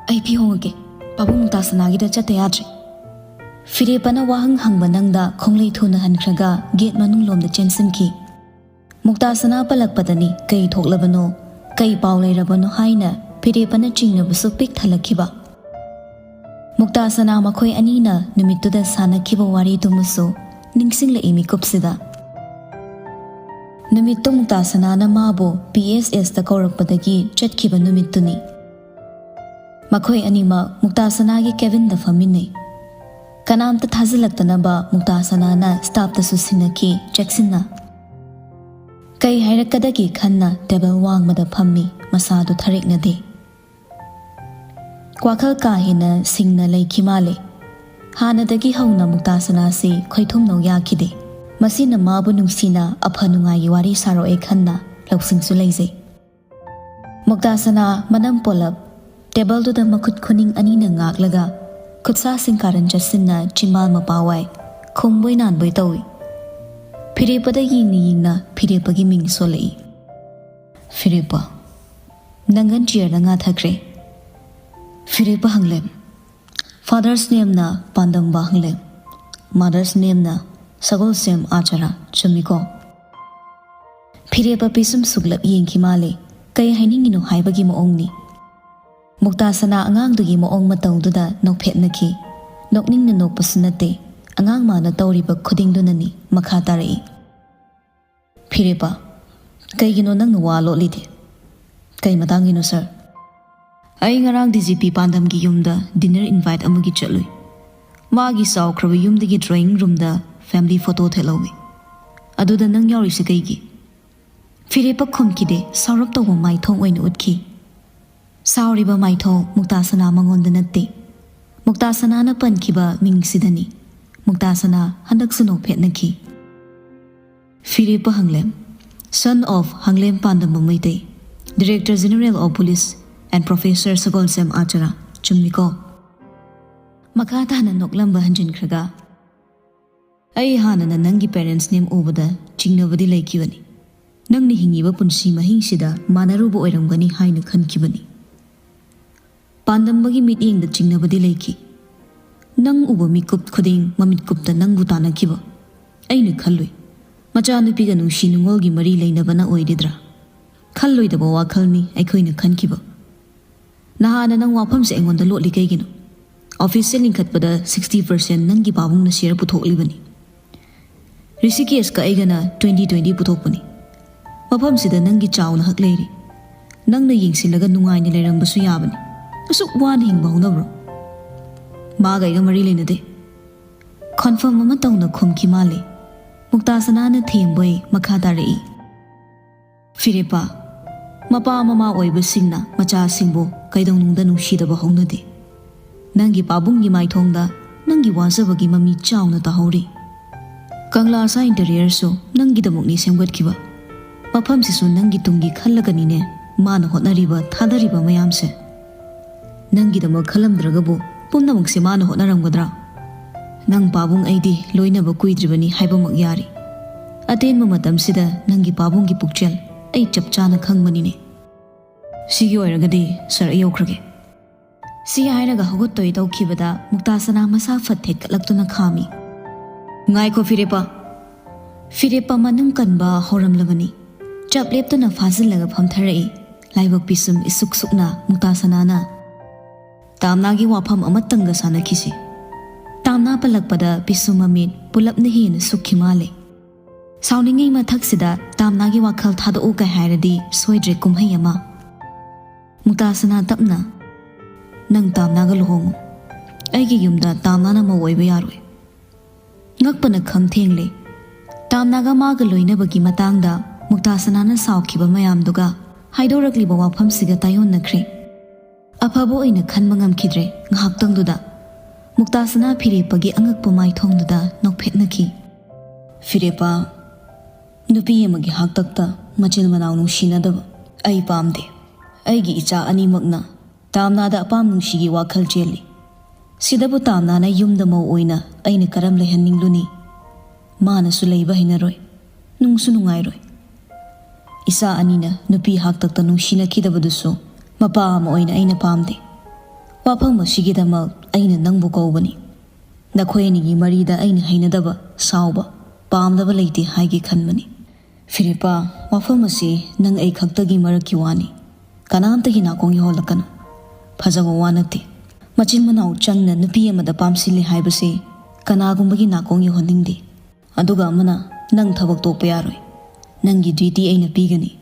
"ꯑꯩ ꯐꯤ ꯍꯣꯡꯉꯛꯀꯦ, ꯄꯥꯕꯨꯡ ꯃꯨꯛꯇꯥꯁꯅꯥꯒꯤꯗ ꯆꯠꯇ ꯌꯥꯗ꯭ꯔꯦ"꯫ ꯐꯤꯔꯦꯞꯄꯅ ꯋꯥꯍꯪ ꯍꯪꯕ ꯅꯪꯗ ꯈꯣꯡꯂꯩ ꯊꯨꯅ ꯍꯟꯈ꯭ꯔꯒ ꯒꯦꯠ ꯃꯅꯨꯡ ꯂꯣꯝꯗ ꯆꯦꯟꯁꯤꯟꯈꯤ꯫ ꯃꯨꯛꯇꯥꯁꯅꯥ ꯄꯜꯂꯛꯄꯗꯅꯤ ꯀꯩ ꯊꯣꯛꯂꯕꯅꯣ, ꯀꯩ ꯄꯥꯎ ꯂꯩꯔꯕꯅꯣ ꯍꯥꯏꯅ ꯐꯤꯔꯦꯞꯄꯅ ꯆꯤꯡꯅꯕꯁꯨ ꯄꯤꯛ ꯊꯜꯂꯛꯈꯤꯕ꯫ ꯃꯨꯛꯇꯥꯁꯅꯥ ꯃꯈꯣꯏ ꯑꯅꯤꯅ ꯅꯨꯃꯤꯠꯇꯨꯗ ꯁꯥꯟꯅꯈꯤꯕ ꯋꯥꯔꯤꯗꯨꯃꯁꯨ ꯅꯤꯡꯁꯤꯡꯂꯛꯏ ꯃꯤꯀꯨꯞꯁꯤꯗ꯫ ꯅꯨꯃꯤꯠꯇꯨ ꯃꯨꯛꯇꯥꯁꯅꯥꯅ ꯃꯥꯕꯨ ꯄꯤ ꯑꯦꯁ ꯑꯦꯁꯇ ꯀꯧꯔꯛꯄꯗꯒꯤ ꯆꯠꯈꯤꯕ ꯅꯨꯃꯤꯠꯇꯨꯅꯤ꯫ ꯃꯈꯣꯏ ꯑꯅꯤꯃꯛ ꯃꯨꯛꯇꯥꯁꯅꯥꯒꯤ ꯀꯦꯕꯤꯟꯗ ꯐꯝꯃꯤꯟꯅꯩ꯫ ꯀꯅꯥꯝꯇ ꯊꯥꯖꯤꯜꯂꯛꯇꯅꯕ ꯃꯨꯛꯇꯥꯁꯅꯥꯅ ꯁ꯭ꯇꯥꯐꯇꯁꯨ ꯁꯤꯟꯅꯈꯤ ꯆꯦꯛꯁꯤꯟꯅ꯫ ꯀꯩ ꯍꯥꯏꯔꯛꯀꯗꯒꯦ ꯈꯟꯅ ꯇꯦꯕꯜ ꯋꯥꯡꯃꯗ ꯐꯝꯃꯤ, ꯃꯁꯥꯗꯨ ꯊꯔꯦꯛꯅꯗꯦ꯫ ꯋꯥꯈꯜ ꯀꯥ ꯍꯦꯟꯅ ꯁꯤꯡꯅ ꯂꯩꯈꯤ ꯃꯥꯜꯂꯦ꯫ ꯍꯥꯟꯅꯗꯒꯤ ꯍꯧꯅ ꯃꯨꯛꯇꯥꯁꯅꯥꯁꯤ ꯈꯣꯏꯊꯨꯝꯅꯧ ꯌꯥꯈꯤꯗꯦ꯫ ꯃꯁꯤꯅ ꯃꯥꯕꯨ ꯅꯨꯡꯁꯤꯅ ꯑꯐ ꯅꯨꯡꯉꯥꯏꯒꯤ ꯋꯥꯔꯤ ꯁꯥꯔꯛꯑꯦ ꯈꯟꯅ ꯂꯧꯁꯤꯡꯁꯨ ꯂꯩꯖꯩ꯫ ꯃꯨꯛꯇꯥꯁꯅꯥ ꯃꯅꯝ ꯄꯣꯂꯞ ꯇꯦꯕꯜꯗꯨꯗ ꯃꯈꯨꯠ ꯈꯨꯅꯤꯡ ꯑꯅꯤꯅ ꯉꯥꯛꯂꯒ ꯈꯨꯠꯁꯥꯁꯤꯡ ꯀꯥꯔꯟ ꯆꯠꯁꯤꯟꯅ ꯆꯤꯝꯕꯥꯜ ꯃꯄꯥꯋꯥꯏ ꯈꯨꯝꯕꯣꯏ ꯅꯥꯟꯕꯣꯏ ꯇꯧꯏ꯫ ꯐꯤꯔꯦꯞꯄꯗ ꯌꯦꯡꯅ ꯌꯦꯡꯅ ꯐꯤꯔꯦꯞꯄꯒꯤ ꯃꯤꯡ ꯁꯣꯜꯂꯛꯏ꯫ ꯐꯤꯔꯦꯞꯄ꯫ ꯅꯪꯒꯟ ꯆꯤꯌꯔꯗ ꯉꯥꯊꯈ꯭ꯔꯦ꯫ ꯐꯤꯔꯦꯞꯄ ꯍꯪꯂꯦ, "ꯐꯥꯗꯔꯁ ꯅꯦꯝꯅ ꯄꯥꯟꯗꯝꯕ ꯍꯪꯂꯦ, ꯃꯥꯗꯔꯁ ꯅꯦꯝꯅ ꯁꯒꯣꯜꯁꯦꯝ ꯑꯥꯆꯥꯔ, ꯆꯨꯝꯃꯤꯀꯣ?" ꯐꯤꯔꯦꯞꯄ ꯄꯤꯁꯨꯝ ꯁꯨꯛꯂꯞ ꯌꯦꯡꯈꯤ ꯃꯥꯜꯂꯦ꯫ ꯀꯩ ꯍꯥꯏꯅꯤꯡꯉꯤꯅꯣ ꯍꯥꯏꯕꯒꯤ ꯃꯑꯣꯡꯅꯤ꯫ ꯃꯨꯛꯇꯥ ꯁꯅꯥ ꯑꯉꯥꯡꯗꯨꯒꯤ ꯃꯑꯣꯡ ꯃꯇꯧꯗꯨꯗ ꯅꯣꯛꯐꯦꯠꯅꯈꯤ꯫ ꯅꯣꯛꯅꯤꯡꯅ ꯅꯣꯛꯄꯁꯨ ꯅꯠꯇꯦ, ꯑꯉꯥꯡ ꯃꯥꯅ ꯇꯧꯔꯤꯕ ꯈꯨꯗꯤꯡꯗꯨꯅꯅꯤ꯫ ꯃꯈꯥ ꯇꯥꯔꯛꯏ, "ꯐꯤꯔꯦꯞꯄ, ꯀꯩꯒꯤꯅꯣ ꯅꯪꯅ ꯋꯥ ꯂꯣꯠꯂꯤꯗꯤ? ꯀꯩ ꯃꯇꯥꯡꯒꯤꯅꯣ, ꯁꯥꯔ?" "ꯑꯩ ꯉꯔꯥꯡ ꯗꯤ ꯖꯤ ꯄꯤ ꯄꯥꯟꯗꯝꯒꯤ ꯌꯨꯝꯗ dinner invite ꯑꯃꯒꯤ ꯆꯠꯂꯨꯏ꯫ ꯃꯥꯒꯤ ꯆꯥꯎꯈ꯭ꯔꯕ ꯌꯨꯝꯗꯒꯤ drawing roomꯗ family photo ꯊꯦꯠꯍꯧꯏ꯫ ꯑꯗꯨꯗ ꯅꯪ ꯌꯥꯎꯔꯤꯁꯦ ꯀꯩꯒꯤ?" ꯐꯤꯔꯦꯞꯄ ꯈꯨꯝꯈꯤꯗꯦ, ꯁꯥꯎꯔꯞ ꯇꯧꯕ ꯃꯥꯏꯊꯣꯡ ꯑꯣꯏꯅ ꯎꯠꯈꯤ꯫ ꯁꯥꯎꯔꯤꯕ ꯃꯥꯏꯊꯣꯡ ꯃꯨꯛꯇꯥ ꯁꯅꯥ ꯃꯉꯣꯟꯗ ꯅꯠꯇꯦ, ꯃꯨꯛꯇꯥ ꯁꯅꯥꯅ ꯄꯟꯈꯤꯕ ꯃꯤꯡꯁꯤꯗꯅꯤ꯫ ꯃꯨꯛꯇꯥ ꯁꯅꯥ ꯍꯟꯗꯛꯁꯨ ꯅꯣꯛꯐꯦꯠꯅꯈꯤ꯫ "ꯐꯤꯔꯦꯞꯄ ꯍꯪꯂꯦꯝ, son of ꯍꯪꯂꯦꯝ ꯄꯥꯟꯗꯝꯕ Meitei, Director General of Police and Professor ꯁꯒꯣꯜꯁꯦꯝ ꯑꯥꯆꯥꯔ, ꯆꯨꯝꯃꯤꯀꯣ?" ꯃꯈꯥ ꯇꯥꯅ ꯅꯣꯛꯂꯝꯕ ꯍꯟꯖꯤꯟꯈ꯭ꯔꯒ, "ꯑꯩ ꯍꯥꯟꯅꯅ ꯅꯪꯒꯤ parents' name ꯎꯕꯗ ꯆꯤꯡꯅꯕꯗꯤ ꯂꯩꯈꯤꯕꯅꯤ꯫ ꯅꯪꯅ ꯍꯤꯡꯉꯤꯕ ꯄꯨꯟꯁꯤ ꯃꯍꯤꯡꯁꯤꯗ ꯃꯥꯟꯅꯔꯨꯕ ꯑꯣꯏꯔꯝꯒꯅꯤ ꯍꯥꯏꯅ ꯈꯟꯈꯤꯕꯅꯤ꯫ ꯄꯥꯟꯗꯝꯕꯒꯤ ꯃꯤꯠꯌꯦꯡꯗ ꯆꯤꯡꯅꯕꯗꯤ ꯂꯩꯈꯤ꯫ ꯅꯪ ꯎꯕ ꯃꯤꯀꯨꯞ ꯈꯨꯗꯤꯡ ꯃꯃꯤꯠꯀꯨꯞꯇ ꯅꯪꯕꯨ ꯇꯥꯟꯅꯈꯤꯕ꯫ ꯑꯩꯅ ꯈꯜꯂꯨꯏ, ꯃꯆꯥꯅꯨꯄꯤꯒ ꯅꯨꯡꯁꯤ ꯅꯨꯡꯉꯣꯜꯒꯤ ꯃꯔꯤ ꯂꯩꯅꯕꯅ ꯑꯣꯏꯔꯤꯗ꯭ꯔꯥ? ꯈꯜꯂꯣꯏꯗꯕ ꯋꯥꯈꯜꯅꯤ ꯑꯩꯈꯣꯏꯅ ꯈꯟꯈꯤꯕ꯫ ꯅꯍꯥꯟꯅ ꯅꯪ ꯋꯥꯐꯝꯁꯦ ꯑꯩꯉꯣꯟꯗ ꯂꯣꯠꯂꯤ ꯀꯩꯒꯤꯅꯣ? Office ꯁꯦ ꯂꯤꯡꯈꯠꯄꯗ sixty percent ꯅꯪꯒꯤ ꯄꯥꯕꯨꯡꯅ share ꯄꯨꯊꯣꯛꯂꯤꯕꯅꯤ꯫ ꯔꯤꯁꯤꯀꯦꯁꯀ ꯑꯩꯒꯅ twenty twenty ꯄꯨꯊꯣꯛꯄꯅꯤ꯫ ꯃꯐꯝꯁꯤꯗ ꯅꯪꯒꯤ ꯆꯥꯎꯅ ꯍꯛ ꯂꯩꯔꯤ꯫ ꯅꯪꯅ ꯌꯦꯡꯁꯤꯜꯂꯒ ꯅꯨꯡꯉꯥꯏꯅ ꯂꯩꯔꯝꯕꯁꯨ ꯌꯥꯕꯅꯤ꯫ ꯑꯁꯨꯛ ꯋꯥꯅ ꯍꯤꯡꯕ ꯍꯧꯅꯕ꯭ꯔꯣ?" "ꯃꯥꯒ ꯑꯩꯒ ꯃꯔꯤ ꯂꯩꯅꯗꯦ꯫" Confirm ꯑꯃ ꯇꯧꯅ ꯈꯨꯝꯈꯤ ꯃꯥꯜꯂꯤ꯫ ꯃꯨꯛꯇꯥ ꯁꯅꯥꯅ ꯊꯦꯝꯕꯣꯏ ꯃꯈꯥ ꯇꯥꯔꯛꯏ, "ꯐꯤꯔꯦꯞꯄ, ꯃꯄꯥ ꯃꯃꯥ ꯑꯣꯏꯕꯁꯤꯡꯅ ꯃꯆꯥꯁꯤꯡꯕꯨ ꯀꯩꯗꯧꯅꯨꯡꯗ ꯅꯨꯡꯁꯤꯗꯕ ꯍꯧꯅꯗꯦ꯫ ꯅꯪꯒꯤ ꯄꯥꯕꯨꯡꯒꯤ ꯃꯥꯏꯊꯣꯡꯗ ꯅꯪꯒꯤ ꯋꯥꯖꯕꯒꯤ ꯃꯃꯤ ꯆꯥꯎꯅ ꯇꯥꯍꯧꯔꯤ꯫ ꯀꯪꯂꯥ ꯑꯁꯥ interior ꯁꯨ ꯅꯪꯒꯤꯗꯃꯛꯅꯤ ꯁꯦꯝꯒꯠꯈꯤꯕ꯫ ꯃꯐꯝꯁꯤꯁꯨ ꯅꯪꯒꯤ ꯇꯨꯡꯒꯤ ꯈꯜꯂꯒꯅꯤꯅꯦ ꯃꯥꯅ ꯍꯣꯠꯅꯔꯤꯕ ꯊꯥꯗꯔꯤꯕ ꯃꯌꯥꯝꯁꯦ꯫ ꯅꯪꯒꯤꯗꯃꯛ ꯈꯜꯂꯝꯗ꯭ꯔꯒꯕꯨ ꯄꯨꯝꯅꯃꯛꯁꯦ ꯃꯥꯅ ꯍꯣꯠꯅꯔꯝꯒꯗ꯭ꯔꯥ? ꯅꯪ ꯄꯥꯕꯨꯡ ꯑꯩꯗꯤ ꯂꯣꯏꯅꯕ ꯀꯨꯏꯗ꯭ꯔꯤꯕꯅꯤ ꯍꯥꯏꯕꯃꯛ ꯌꯥꯔꯤ꯫ ꯑꯇꯦꯟꯕ ꯃꯇꯝꯁꯤꯗ ꯅꯪꯒꯤ ꯄꯥꯕꯨꯡꯒꯤ ꯄꯨꯛꯆꯦꯜ ꯑꯩ ꯆꯞ ꯆꯥꯅ ꯈꯪꯕꯅꯤꯅꯦ꯫ ꯁꯤꯒꯤ ꯑꯣꯏꯔꯒꯗꯤ ꯁꯥꯔ, ꯑꯩ ꯌꯧꯈ꯭ꯔꯒꯦ꯫" ꯁꯤ ꯍꯥꯏꯔꯒ ꯍꯧꯒꯠꯇꯣꯏ ꯇꯧꯈꯤꯕꯗ ꯃꯨꯛꯇꯥ ꯁꯅꯥ ꯃꯁꯥ ꯐꯠ ꯊꯦꯛꯀꯠꯂꯛꯇꯨꯅ ꯈꯥꯝꯃꯤ꯫ "ꯉꯥꯏꯈꯣ ꯐꯤꯔꯦꯞꯄ!" ꯐꯤꯔꯦꯞꯄ ꯃꯅꯨꯡ ꯀꯟꯕ ꯍꯧꯔꯝꯂꯕꯅꯤ꯫ ꯆꯞ ꯂꯦꯞꯇꯨꯅ ꯐꯥꯖꯤꯜꯂꯒ ꯐꯝꯊꯔꯛꯏ꯫ ꯂꯥꯏꯕꯛ ꯄꯤꯁꯨꯝ ꯏꯁꯨꯛ ꯁꯨꯛꯅ ꯃꯨꯛꯇꯥ ꯁꯅꯥꯅ ꯇꯥꯝꯅꯥꯒꯤ ꯋꯥꯐꯝ ꯑꯃꯠꯇꯪꯒ ꯁꯥꯟꯅꯈꯤꯁꯤ꯫ ꯇꯥꯝꯅꯥ ꯄꯜꯂꯛꯄꯗ ꯄꯤꯁꯨꯝ ꯃꯃꯤꯠ ꯄꯨꯂꯞꯅ ꯍꯦꯟꯅ ꯁꯨꯛꯈꯤ ꯃꯥꯜꯂꯦ꯫ ꯁꯥꯎꯅꯤꯡꯉꯩ ꯃꯊꯛꯁꯤꯗ ꯇꯥꯝꯅꯥꯒꯤ ꯋꯥꯈꯜ ꯊꯥꯗꯣꯛꯎ ꯀꯩ ꯍꯥꯏꯔꯗꯤ ꯁꯣꯏꯗ꯭ꯔꯦ ꯀꯨꯝꯍꯩ ꯑꯃ꯫ ꯃꯨꯛꯇꯥ ꯁꯅꯥ ꯇꯞꯅ, "ꯅꯪ ꯇꯥꯝꯅꯥꯒ ꯂꯨꯍꯣꯡꯉꯨ꯫ ꯑꯩꯒꯤ ꯌꯨꯝꯗ ꯇꯥꯝꯅꯥꯅ ꯃꯧ ꯑꯣꯏꯕ ꯌꯥꯔꯣꯏ"꯫ ꯉꯛꯄꯅ ꯈꯝ ꯊꯦꯡꯂꯦ꯫ ꯇꯥꯝꯅꯥꯒ ꯃꯥꯒ ꯂꯣꯏꯅꯕꯒꯤ ꯃꯇꯥꯡꯗ ꯃꯨꯛꯇꯥ ꯁꯅꯥꯅ ꯁꯥꯎꯈꯤꯕ ꯃꯌꯥꯝꯗꯨꯒ ꯍꯥꯏꯗꯣꯔꯛꯂꯤꯕ ꯋꯥꯐꯝꯁꯤꯒ ꯇꯥꯏꯌꯣꯟꯅꯈ꯭ꯔꯦ꯫ ꯑꯐꯕ ꯑꯣꯏꯅ ꯈꯟꯕ ꯉꯝꯈꯤꯗ꯭ꯔꯦ ꯉꯥꯏꯍꯥꯛꯇꯪꯗꯨꯗ꯫ ꯃꯨꯛꯇꯥ ꯁꯅꯥ ꯐꯤꯔꯦꯞꯄꯒꯤ ꯑꯉꯛꯄ ꯃꯥꯏꯊꯣꯡꯗꯨꯗ ꯅꯣꯛꯐꯦꯠꯅꯈꯤ꯫ "ꯐꯤꯔꯦꯞꯄ, ꯅꯨꯄꯤ ꯑꯃꯒꯤ ꯍꯥꯛꯇꯛꯇ ꯃꯆꯤꯟ ꯃꯅꯥꯎ ꯅꯨꯡꯁꯤꯅꯗꯕ ꯑꯩ ꯄꯥꯝꯗꯦ꯫ ꯑꯩꯒꯤ ꯏꯆꯥ ꯑꯅꯤꯃꯛꯅ ꯇꯥꯝꯅꯥꯗ ꯑꯄꯥꯝ ꯅꯨꯡꯁꯤꯒꯤ ꯋꯥꯈꯜ ꯆꯦꯜꯂꯤ꯫ ꯁꯤꯗꯕꯨ ꯇꯥꯝꯅꯥꯅ ꯌꯨꯝꯗ ꯃꯧ ꯑꯣꯏꯅ ꯑꯩꯅ ꯀꯔꯝ ꯂꯩꯍꯟꯅꯤꯡꯂꯨꯅꯤ? ꯃꯥꯅꯁꯨ ꯂꯩꯕ ꯍꯩꯅꯔꯣꯏ, ꯅꯨꯡꯁꯨ ꯅꯨꯡꯉꯥꯏꯔꯣꯏ꯫ ꯏꯆꯥ ꯑꯅꯤꯅ ꯅꯨꯄꯤ ꯍꯥꯛꯇꯛꯇ ꯅꯨꯡꯁꯤꯅꯈꯤꯗꯕꯗꯨꯁꯨ ꯃꯄꯥ ꯑꯃ ꯑꯣꯏꯅ ꯑꯩꯅ ꯄꯥꯝꯗꯦ꯫ ꯋꯥꯐꯝ ꯑꯁꯤꯒꯤꯗꯃꯛ ꯑꯩꯅ ꯅꯪꯕꯨ ꯀꯧꯕꯅꯤ꯫ ꯅꯈꯣꯏ ꯑꯅꯤꯒꯤ ꯃꯔꯤꯗ ꯑꯩꯅ ꯍꯩꯅꯗꯕ, ꯁꯥꯎꯕ, ꯄꯥꯝꯗꯕ ꯂꯩꯇꯦ ꯍꯥꯏꯒꯦ ꯈꯟꯕꯅꯤ꯫ ꯐꯤꯔꯦꯞꯄ, ꯋꯥꯐꯝ ꯑꯁꯤ ꯅꯪ ꯑꯩ ꯈꯛꯇꯒꯤ ꯃꯔꯛꯀꯤ ꯋꯥꯅꯤ꯫ ꯀꯅꯥꯝꯇꯒꯤ ꯅꯥꯀꯣꯡ ꯌꯧꯍꯜꯂꯛꯀꯅꯨ꯫ ꯐꯖꯕ ꯋꯥ ꯅꯠꯇꯦ꯫ ꯃꯆꯤꯟ ꯃꯅꯥꯎ ꯆꯪꯅ ꯅꯨꯄꯤ ꯑꯃꯗ ꯄꯥꯝꯁꯤꯜꯂꯦ ꯍꯥꯏꯕꯁꯤ ꯀꯅꯥꯒꯨꯝꯕꯒꯤ ꯅꯥꯀꯣꯡ ꯌꯧꯍꯟꯅꯤꯡꯗꯦ꯫ ꯑꯗꯨꯒ ꯑꯃꯅ, ꯅꯪ ꯊꯕꯛ ꯇꯣꯛꯄ ꯌꯥꯔꯣꯏ꯫ ꯅꯪꯒꯤ ꯗ꯭ꯌꯨꯇꯤ ꯑꯩꯅ ꯄꯤꯒꯅꯤ꯫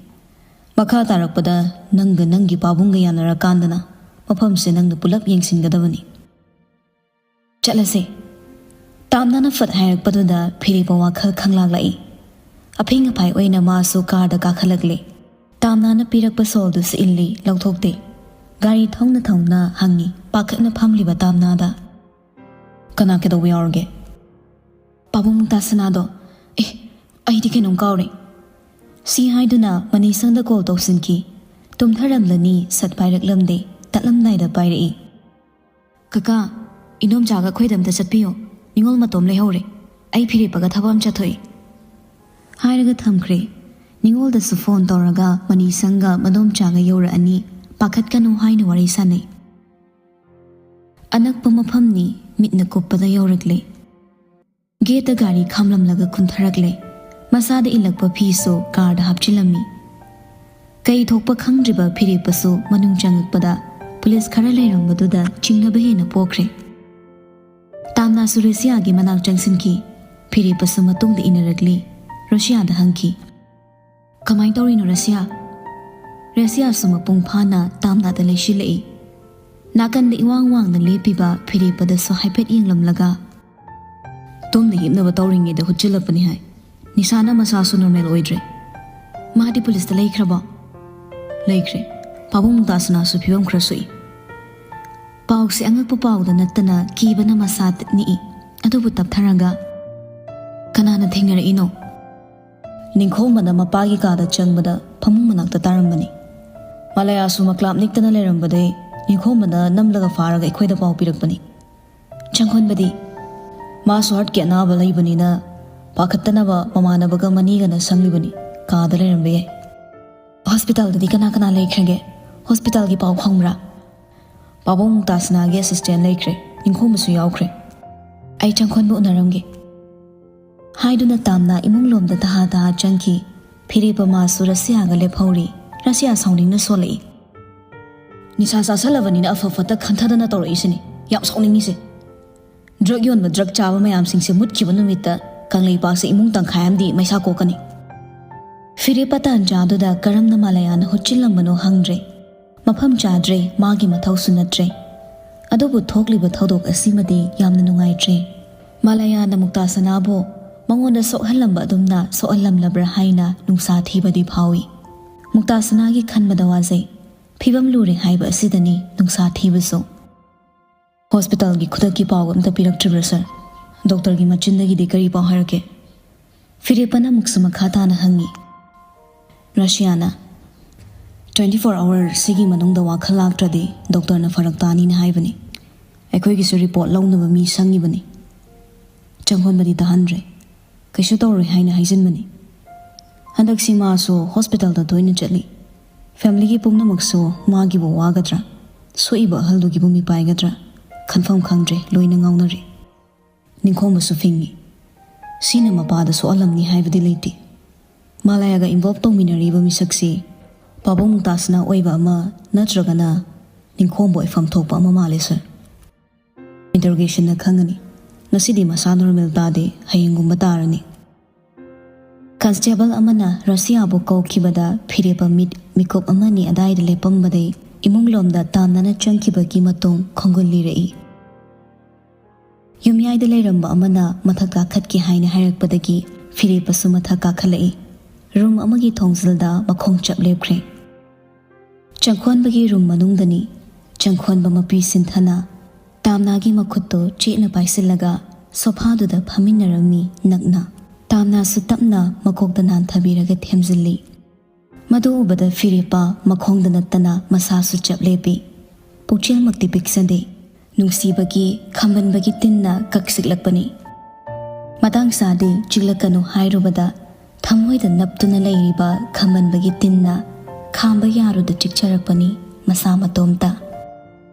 ꯃꯈꯥ ꯇꯥꯔꯛꯄꯗ ꯅꯪꯒ ꯅꯪꯒꯤ ꯄꯥꯕꯨꯡꯒ ꯌꯥꯅꯔꯀꯥꯟꯗꯅ ꯃꯐꯝꯁꯦ ꯅꯪꯅ ꯄꯨꯂꯞ ꯌꯦꯡꯁꯤꯟꯒꯗꯕꯅꯤ꯫ ꯆꯠꯂꯁꯦ꯫ ꯇꯥꯝꯅꯥꯅ ꯐꯠ ꯍꯥꯏꯔꯛꯄꯗꯨꯗ ꯐꯤꯔꯦꯞꯄ ꯋꯥꯈꯜ ꯈꯪꯂꯥꯛꯂꯛꯏ꯫ ꯑꯐꯤꯡ ꯑꯐꯥꯏ ꯑꯣꯏꯅ ꯃꯥꯁꯨ ꯀꯥꯔꯗ ꯀꯥꯈꯠꯂꯛꯂꯦ꯫ ꯇꯥꯝꯅꯥꯅ ꯄꯤꯔꯛꯄ ꯁꯣꯜꯗꯨꯁꯨ ꯏꯜꯂꯤ, ꯂꯧꯊꯣꯛꯇꯦ꯫ ꯒꯥꯔꯤ ꯊꯧꯅ ꯊꯧꯅ ꯍꯪꯉꯤ ꯄꯥꯈꯠꯅ ꯐꯝꯂꯤꯕ ꯇꯥꯝꯅꯥꯗ꯫ "ꯀꯅꯥ ꯀꯩꯗꯧꯕ ꯌꯥꯎꯔꯒꯦ?" "ꯄꯥꯕꯨꯡ ꯃꯨꯛꯇꯥ ꯁꯅꯥꯗꯣ꯫ ꯑꯦ, ꯑꯩꯗꯤ ꯀꯩꯅꯣꯝ ꯀꯥꯎꯔꯦ"꯫ ꯁꯤ ꯍꯥꯏꯗꯨꯅ ꯃꯅꯤꯁꯪꯗ ꯀꯣꯜ ꯇꯧꯁꯤꯟꯈꯤ꯫ ꯇꯨꯝꯊꯔꯝꯂꯅꯤ, ꯁꯠ ꯄꯥꯏꯔꯛꯂꯝꯗꯦ, ꯇꯠꯂꯝꯗꯥꯏꯗ ꯄꯥꯏꯔꯛꯏ꯫ "ꯀꯀꯥ, ꯏꯅꯣꯝꯆꯥꯒ ꯑꯩꯈꯣꯏꯗ ꯑꯝꯇ ꯆꯠꯄꯤꯌꯣ꯫ ꯅꯤꯉꯣꯜ ꯃꯇꯣꯝ ꯂꯩꯍꯧꯔꯦ꯫ ꯑꯩ ꯐꯤꯔꯦꯞꯄꯒ ꯊꯕꯛ ꯑꯃ ꯆꯠꯊꯣꯛꯏ"꯫ ꯍꯥꯏꯔꯒ ꯊꯝꯈ꯭ꯔꯦ꯫ ꯅꯤꯉꯣꯜꯗꯁꯨ ꯐꯣꯟ ꯇꯧꯔꯒ ꯃꯅꯤꯁꯪꯒ ꯃꯗꯣꯝꯆꯥꯒ ꯌꯧꯔꯛꯑꯅꯤ, ꯄꯥꯈꯠꯀꯅꯨ ꯍꯥꯏꯅ ꯋꯥꯔꯤ ꯁꯥꯟꯅꯩ꯫ ꯑꯅꯛꯄ ꯃꯐꯝꯅꯤ, ꯃꯤꯠꯅ ꯀꯨꯞꯄꯗ ꯌꯧꯔꯛꯂꯦ꯫ ꯒꯦꯠꯇ ꯒꯥꯔꯤ ꯈꯥꯝꯂꯝꯂꯒ ꯀꯨꯝꯊꯔꯛꯂꯦ꯫ ꯃꯁꯥꯗ ꯏꯜꯂꯛꯄ ꯐꯤꯁꯨ ꯀꯥꯔꯗ ꯍꯥꯞꯆꯤꯜꯂꯝꯃꯤ꯫ ꯀꯩ ꯊꯣꯛꯄ ꯈꯪꯗ꯭ꯔꯤꯕ ꯐꯤꯔꯦꯞꯄꯁꯨ ꯃꯅꯨꯡ ꯆꯪꯉꯛꯄꯗ ꯄꯨꯂꯤꯁ ꯈꯔ ꯂꯩꯔꯝꯕꯗꯨꯗ ꯆꯤꯡꯅꯕ ꯍꯦꯟꯅ ꯄꯣꯛꯈ꯭ꯔꯦ꯫ ꯇꯥꯝꯅꯥꯁꯨ ꯔꯁꯤꯌꯥꯒꯤ ꯃꯅꯥꯛ ꯆꯪꯁꯤꯟꯈꯤ꯫ ꯐꯤꯔꯦꯞꯄꯁꯨ ꯃꯇꯨꯡꯗ ꯏꯟꯅꯔꯛꯂꯤ꯫ ꯔꯁꯤꯌꯥꯗ ꯍꯪꯈꯤ, "ꯀꯃꯥꯏꯅ ꯇꯧꯔꯤꯅꯣ, ꯔꯁꯤꯌꯥ?" ꯔꯁꯤꯌꯥꯁꯨ ꯃꯄꯨꯡ ꯐꯥꯅ ꯇꯥꯝꯅꯥꯗ ꯂꯩꯁꯤꯜꯂꯛꯏ꯫ ꯅꯥꯀꯟꯗ ꯏꯋꯥꯡ ꯋꯥꯡꯅ ꯂꯦꯞꯄꯤꯕ ꯐꯤꯔꯦꯞꯄꯗꯁꯨ ꯍꯥꯏꯐꯦꯠ ꯌꯦꯡꯂꯝꯂꯒ, "ꯇꯨꯝꯅ ꯍꯤꯞꯅꯕ ꯇꯧꯔꯤꯉꯩꯗ ꯍꯨꯠꯆꯤꯜꯂꯛꯄꯅꯤ ꯍꯥꯏ꯫ ꯅꯤꯁꯥꯅ ꯃꯁꯥꯁꯨ ꯅꯣꯔꯃꯦꯜ ꯑꯣꯏꯗ꯭ꯔꯦ꯫ ꯃꯥꯗꯤ ꯄꯨꯂꯤꯁꯇ ꯂꯩꯈ꯭ꯔꯕꯣ?" "ꯂꯩꯈ꯭ꯔꯦ꯫ ꯄꯥꯕꯨꯡ ꯃꯨꯛꯇꯥꯁꯅꯥꯁꯨ ꯐꯤꯕꯝ ꯈꯔ ꯁꯣꯛꯏ꯫" ꯄꯥꯎꯁꯦ ꯑꯉꯛꯄ ꯄꯥꯎꯗ ꯅꯠꯇꯅ ꯀꯤꯕꯅ ꯃꯁꯥ ꯅꯤꯛꯏ꯫ ꯑꯗꯨꯕꯨ ꯇꯞꯊꯔꯒ, "ꯀꯅꯥꯅ ꯊꯦꯡꯅꯔꯛꯏꯅꯣ?" "ꯅꯤꯡꯈꯣꯝꯕꯅ ꯃꯄꯥꯒꯤ ꯀꯥꯗ ꯆꯪꯕꯗ ꯐꯃꯨꯡ ꯃꯅꯥꯛꯇ ꯇꯥꯔꯝꯕꯅꯤ꯫ ꯃꯥꯂꯌꯥꯁꯨ ꯃꯀ꯭ꯂꯥꯞ ꯅꯤꯛꯇꯅ ꯂꯩꯔꯝꯕꯗꯩ ꯅꯤꯡꯈꯣꯝꯕꯅ ꯅꯝꯂꯒ ꯐꯥꯔꯒ ꯑꯩꯈꯣꯏꯗ ꯄꯥꯎ ꯄꯤꯔꯛꯄꯅꯤ꯫" ꯆꯪꯈꯣꯟꯕꯗꯤ, "ꯃꯥꯁꯨ ꯍꯥꯔꯠꯀꯤ ꯑꯅꯥꯕ ꯂꯩꯕꯅꯤꯅ ꯄꯥꯈꯠꯇꯅꯕ ꯃꯃꯥꯟꯅꯕꯒ ꯃꯅꯤꯒꯅ ꯁꯪꯂꯤꯕꯅꯤ꯫ ꯀꯥꯗ ꯂꯩꯔꯝꯕ ꯌꯥꯏ꯫" "ꯍꯣꯁꯄꯤꯇꯥꯜꯗꯗꯤ ꯀꯅꯥ ꯀꯅꯥ ꯂꯩꯈ꯭ꯔꯒꯦ? ꯍꯣꯁꯄꯤꯇꯥꯜꯒꯤ ꯄꯥꯎ ꯈꯪꯕ꯭ꯔꯥ?" "ꯄꯥꯕꯨꯡ ꯃꯨꯛꯇꯥꯁꯅꯥꯒꯤ ꯑꯦꯁꯤꯁꯇꯦꯟ ꯂꯩꯈ꯭ꯔꯦ꯫ ꯅꯤꯡꯈꯣꯝꯕꯁꯨ ꯌꯥꯎꯈ꯭ꯔꯦ꯫" "ꯑꯩ ꯆꯪꯈꯣꯟꯕ ꯎꯅꯔꯝꯒꯦ꯫" ꯍꯥꯏꯗꯨꯅ ꯇꯥꯝꯅꯥ ꯏꯃꯨꯡ ꯂꯣꯝꯗ ꯇꯍꯥ ꯇꯍꯥ ꯆꯪꯈꯤ꯫ ꯐꯤꯔꯦꯞꯄ ꯃꯥꯁꯨ ꯔꯁꯤꯌꯥꯒ ꯂꯦꯞꯍꯧꯔꯤ꯫ ꯔꯁꯤꯌꯥ ꯁꯥꯎꯅꯤꯡꯅ ꯁꯣꯜꯂꯛꯏ꯫ "ꯅꯤꯁꯥ ꯆꯥꯁꯜꯂꯕꯅꯤꯅ ꯑꯐ ꯐꯠꯇ ꯈꯟꯊꯗꯅ ꯇꯧꯔꯛꯏꯁꯤꯅꯤ ꯌꯥꯝ ꯁꯥꯎꯅꯤꯡꯉꯤꯁꯦ꯫ ꯗ꯭ꯔꯒ ꯌꯣꯟꯕ, ꯗ꯭ꯔꯒ ꯆꯥꯕ ꯃꯌꯥꯝꯁꯤꯡꯁꯦ ꯃꯨꯠꯈꯤꯕ ꯅꯨꯃꯤꯠꯇ ꯀꯪꯂꯩꯄꯥꯛꯁꯦ ꯏꯃꯨꯡ ꯇꯪꯈꯥꯏ ꯑꯃꯗꯤ ꯃꯩꯁꯥ ꯀꯣꯛꯀꯅꯤ꯫" ꯐꯤꯔꯦꯞꯄ ꯇꯥꯟꯖꯥꯗꯨꯗ ꯀꯔꯝꯅ ꯃꯥꯂꯌꯥꯅ ꯍꯨꯠꯆꯤꯜꯂꯝꯕꯅꯣ ꯍꯪꯗ꯭ꯔꯦ꯫ ꯃꯐꯝ ꯆꯥꯗ꯭ꯔꯦ, ꯃꯥꯒꯤ ꯃꯊꯧꯁꯨ ꯅꯠꯇ꯭ꯔꯦ꯫ ꯑꯗꯨꯕꯨ ꯊꯣꯛꯂꯤꯕ ꯊꯧꯗꯣꯛ ꯑꯁꯤꯃꯗꯤ ꯌꯥꯝꯅ ꯅꯨꯡꯉꯥꯏꯇ꯭ꯔꯦ꯫ ꯃꯥꯂꯌꯥꯅ ꯃꯨꯛꯇꯥꯁꯅꯥꯕꯨ ꯃꯉꯣꯟꯗ ꯁꯣꯛꯍꯜꯂꯝꯕ ꯑꯗꯨꯝꯅ ꯁꯣꯛꯍꯜꯂꯝꯂꯕ꯭ꯔꯥ ꯍꯥꯏꯅ ꯅꯨꯡꯁꯥ ꯊꯤꯕꯗꯤ ꯐꯥꯎꯏ꯫ ꯃꯨꯛꯇꯥꯁꯅꯥꯒꯤ ꯈꯟꯕꯗ ꯋꯥꯖꯩ꯫ ꯐꯤꯕꯝ ꯂꯨꯔꯦ ꯍꯥꯏꯕ ꯑꯁꯤꯗꯅꯤ ꯅꯨꯡꯁꯥ ꯊꯤꯕꯁꯨ꯫ "ꯍꯣꯁꯄꯤꯇꯥꯜꯒꯤ ꯈꯨꯗꯛꯀꯤ ꯄꯥꯎ ꯑꯝꯇ ꯄꯤꯔꯛꯇ꯭ꯔꯤꯕ꯭ꯔꯥ, ꯁꯥꯔ? ꯗꯣꯛꯇꯔꯒꯤ ꯃꯆꯤꯟꯗꯒꯤꯗꯤ ꯀꯔꯤ ꯄꯥꯎ ꯍꯥꯏꯔꯛꯀꯦ?" ꯐꯤꯔꯦꯞꯄꯅ ꯑꯃꯨꯛꯁꯨ ꯃꯈꯥ ꯇꯥꯅ ꯍꯪꯉꯤ꯫ ꯔꯁꯤꯌꯥꯅ, "Twenty four hour ꯁꯤꯒꯤ ꯃꯅꯨꯡꯗ ꯋꯥꯈꯜ ꯂꯥꯛꯇ꯭ꯔꯗꯤ ꯗꯣꯛꯇꯔꯅ ꯐꯔꯛ ꯇꯥꯅꯤꯅ ꯍꯥꯏꯕꯅꯤ꯫ ꯑꯩꯈꯣꯏꯒꯤꯁꯨ ꯔꯤꯄꯣꯔꯠ ꯂꯧꯅꯕ ꯃꯤ ꯁꯪꯉꯤꯕꯅꯤ꯫" ꯆꯪꯈꯣꯟꯕꯗꯤ ꯇꯥꯍꯟꯗ꯭ꯔꯦ꯫ "ꯀꯩꯁꯨ ꯇꯧꯔꯣꯏ ꯍꯥꯏꯅ ꯍꯥꯏꯖꯤꯟꯕꯅꯤ꯫" ꯍꯟꯗꯛꯁꯤ ꯃꯥꯁꯨ ꯍꯣꯁꯄꯤꯇꯥꯜꯗ ꯇꯣꯏꯅ ꯆꯠꯂꯤ꯫ ꯐꯦꯃꯤꯂꯤꯒꯤ ꯄꯨꯝꯅꯃꯛꯁꯨ ꯃꯥꯒꯤꯕꯨ ꯋꯥꯒꯗ꯭ꯔꯥ, ꯁꯣꯛꯏꯕ ꯑꯍꯜꯗꯨꯒꯤꯕꯨ ꯃꯤꯄꯥꯏꯒꯗ꯭ꯔꯥ, ꯈꯟꯐꯝ ꯈꯪꯗ꯭ꯔꯦ, ꯂꯣꯏꯅ ꯉꯥꯎꯅꯔꯦ꯫ ꯅꯤꯡꯈꯣꯝꯕꯁꯨ ꯐꯤꯡꯉꯤ꯫ ꯁꯤꯅ ꯃꯄꯥꯗ ꯁꯣꯛꯍꯜꯂꯝꯅꯤ ꯍꯥꯏꯕꯗꯤ ꯂꯩꯇꯦ꯫ ꯃꯥꯂꯌꯥꯒ ꯏꯟꯚꯣꯜꯕ ꯇꯧꯃꯤꯟꯅꯔꯤꯕ ꯃꯤꯁꯛꯁꯤ ꯄꯥꯕꯨꯡ ꯃꯨꯝꯇꯥꯖꯅ ꯑꯣꯏꯕ ꯑꯃ ꯅꯠꯇ꯭ꯔꯒꯅ ꯅꯤꯡꯈꯣꯝꯕ ꯑꯣꯏꯐꯝ ꯊꯣꯛꯄ ꯑꯃ ꯃꯥꯜꯂꯦ, ꯁꯥꯔ꯫ ꯏꯟꯇꯔꯣꯒꯦꯁꯟꯅ ꯈꯪꯒꯅꯤ꯫ ꯉꯁꯤꯗꯤ ꯃꯁꯥ ꯅꯣꯔꯃꯦꯜ ꯇꯥꯗꯦ, ꯍꯌꯦꯡꯒꯨꯝꯕ ꯇꯥꯔꯅꯤ꯫ ꯀꯟꯁꯇꯦꯕꯜ ꯑꯃꯅ ꯔꯁꯤꯌꯥꯕꯨ ꯀꯧꯈꯤꯕꯗ ꯐꯤꯔꯦꯞꯄ ꯃꯤꯠ ꯃꯤꯀꯨꯞ ꯑꯃꯅꯤ ꯑꯗꯥꯏꯗ ꯂꯦꯞꯄꯝꯕꯗꯩ ꯏꯃꯨꯡꯂꯣꯝꯗ ꯇꯥꯝꯅꯅ ꯆꯪꯈꯤꯕꯒꯤ ꯃꯇꯣꯡ ꯈꯣꯡꯒꯨꯜ ꯂꯤꯔꯛꯏ꯫ ꯌꯨꯝꯌꯥꯏꯗ ꯂꯩꯔꯝꯕ ꯑꯃꯅ ꯃꯊꯛ ꯀꯥꯈꯠꯀꯦ ꯍꯥꯏꯅ ꯍꯥꯏꯔꯛꯄꯗꯒꯤ ꯐꯤꯔꯦꯞꯄꯁꯨ ꯃꯊꯛ ꯀꯥꯈꯠꯂꯛꯏ꯫ ꯔꯨꯝ ꯑꯃꯒꯤ ꯊꯣꯡꯖꯤꯜꯗ ꯃꯈꯣꯡ ꯆꯞ ꯂꯦꯞꯈ꯭ꯔꯦ꯫ ꯆꯪꯈꯣꯟꯕꯒꯤ ꯔꯨꯝ ꯃꯅꯨꯡꯗꯅꯤ꯫ ꯆꯪꯈꯣꯟꯕ ꯃꯄꯤ ꯁꯤꯟꯊꯅ ꯇꯥꯝꯅꯥꯒꯤ ꯃꯈꯨꯠꯇꯨ ꯆꯦꯠꯅ ꯄꯥꯏꯁꯤꯜꯂꯒ ꯁꯣꯐꯥꯗꯨꯗ ꯐꯝꯃꯤꯟꯅꯔꯝꯃꯤ ꯅꯛꯅ꯫ ꯇꯥꯝꯅꯥꯁꯨ ꯇꯞꯅ ꯃꯀꯣꯛꯇ ꯅꯥꯟꯊꯕꯤꯔꯒ ꯊꯦꯝꯖꯤꯜꯂꯤ꯫ ꯃꯗꯨ ꯎꯕꯗ ꯐꯤꯔꯦꯞꯄ ꯃꯈꯣꯡꯗ ꯅꯠꯇꯅ ꯃꯁꯥꯁꯨ ꯆꯞ ꯂꯦꯞꯄꯤ꯫ ꯄꯨꯛꯆꯦꯜꯃꯛꯇꯤ ꯄꯤꯛꯆꯗꯦ꯫ ꯅꯨꯡꯁꯤꯕꯒꯤ ꯈꯝꯕꯟꯕꯒꯤ ꯇꯤꯟꯅ ꯀꯛꯁꯤꯛꯂꯛꯄꯅꯤ꯫ ꯃꯇꯥꯡ ꯆꯥꯗꯦ, ꯆꯤꯛꯂꯛꯀꯅꯨ ꯍꯥꯏꯔꯨꯕꯗ ꯊꯃꯣꯏꯗ ꯅꯞꯇꯨꯅ ꯂꯩꯔꯤꯕ ꯈꯝꯕꯟꯕꯒꯤ ꯇꯤꯟꯅ ꯈꯥꯝꯕ ꯌꯥꯔꯨꯗ ꯆꯤꯛꯆꯔꯛꯄꯅꯤ ꯃꯁꯥ ꯃꯇꯣꯝꯇ꯫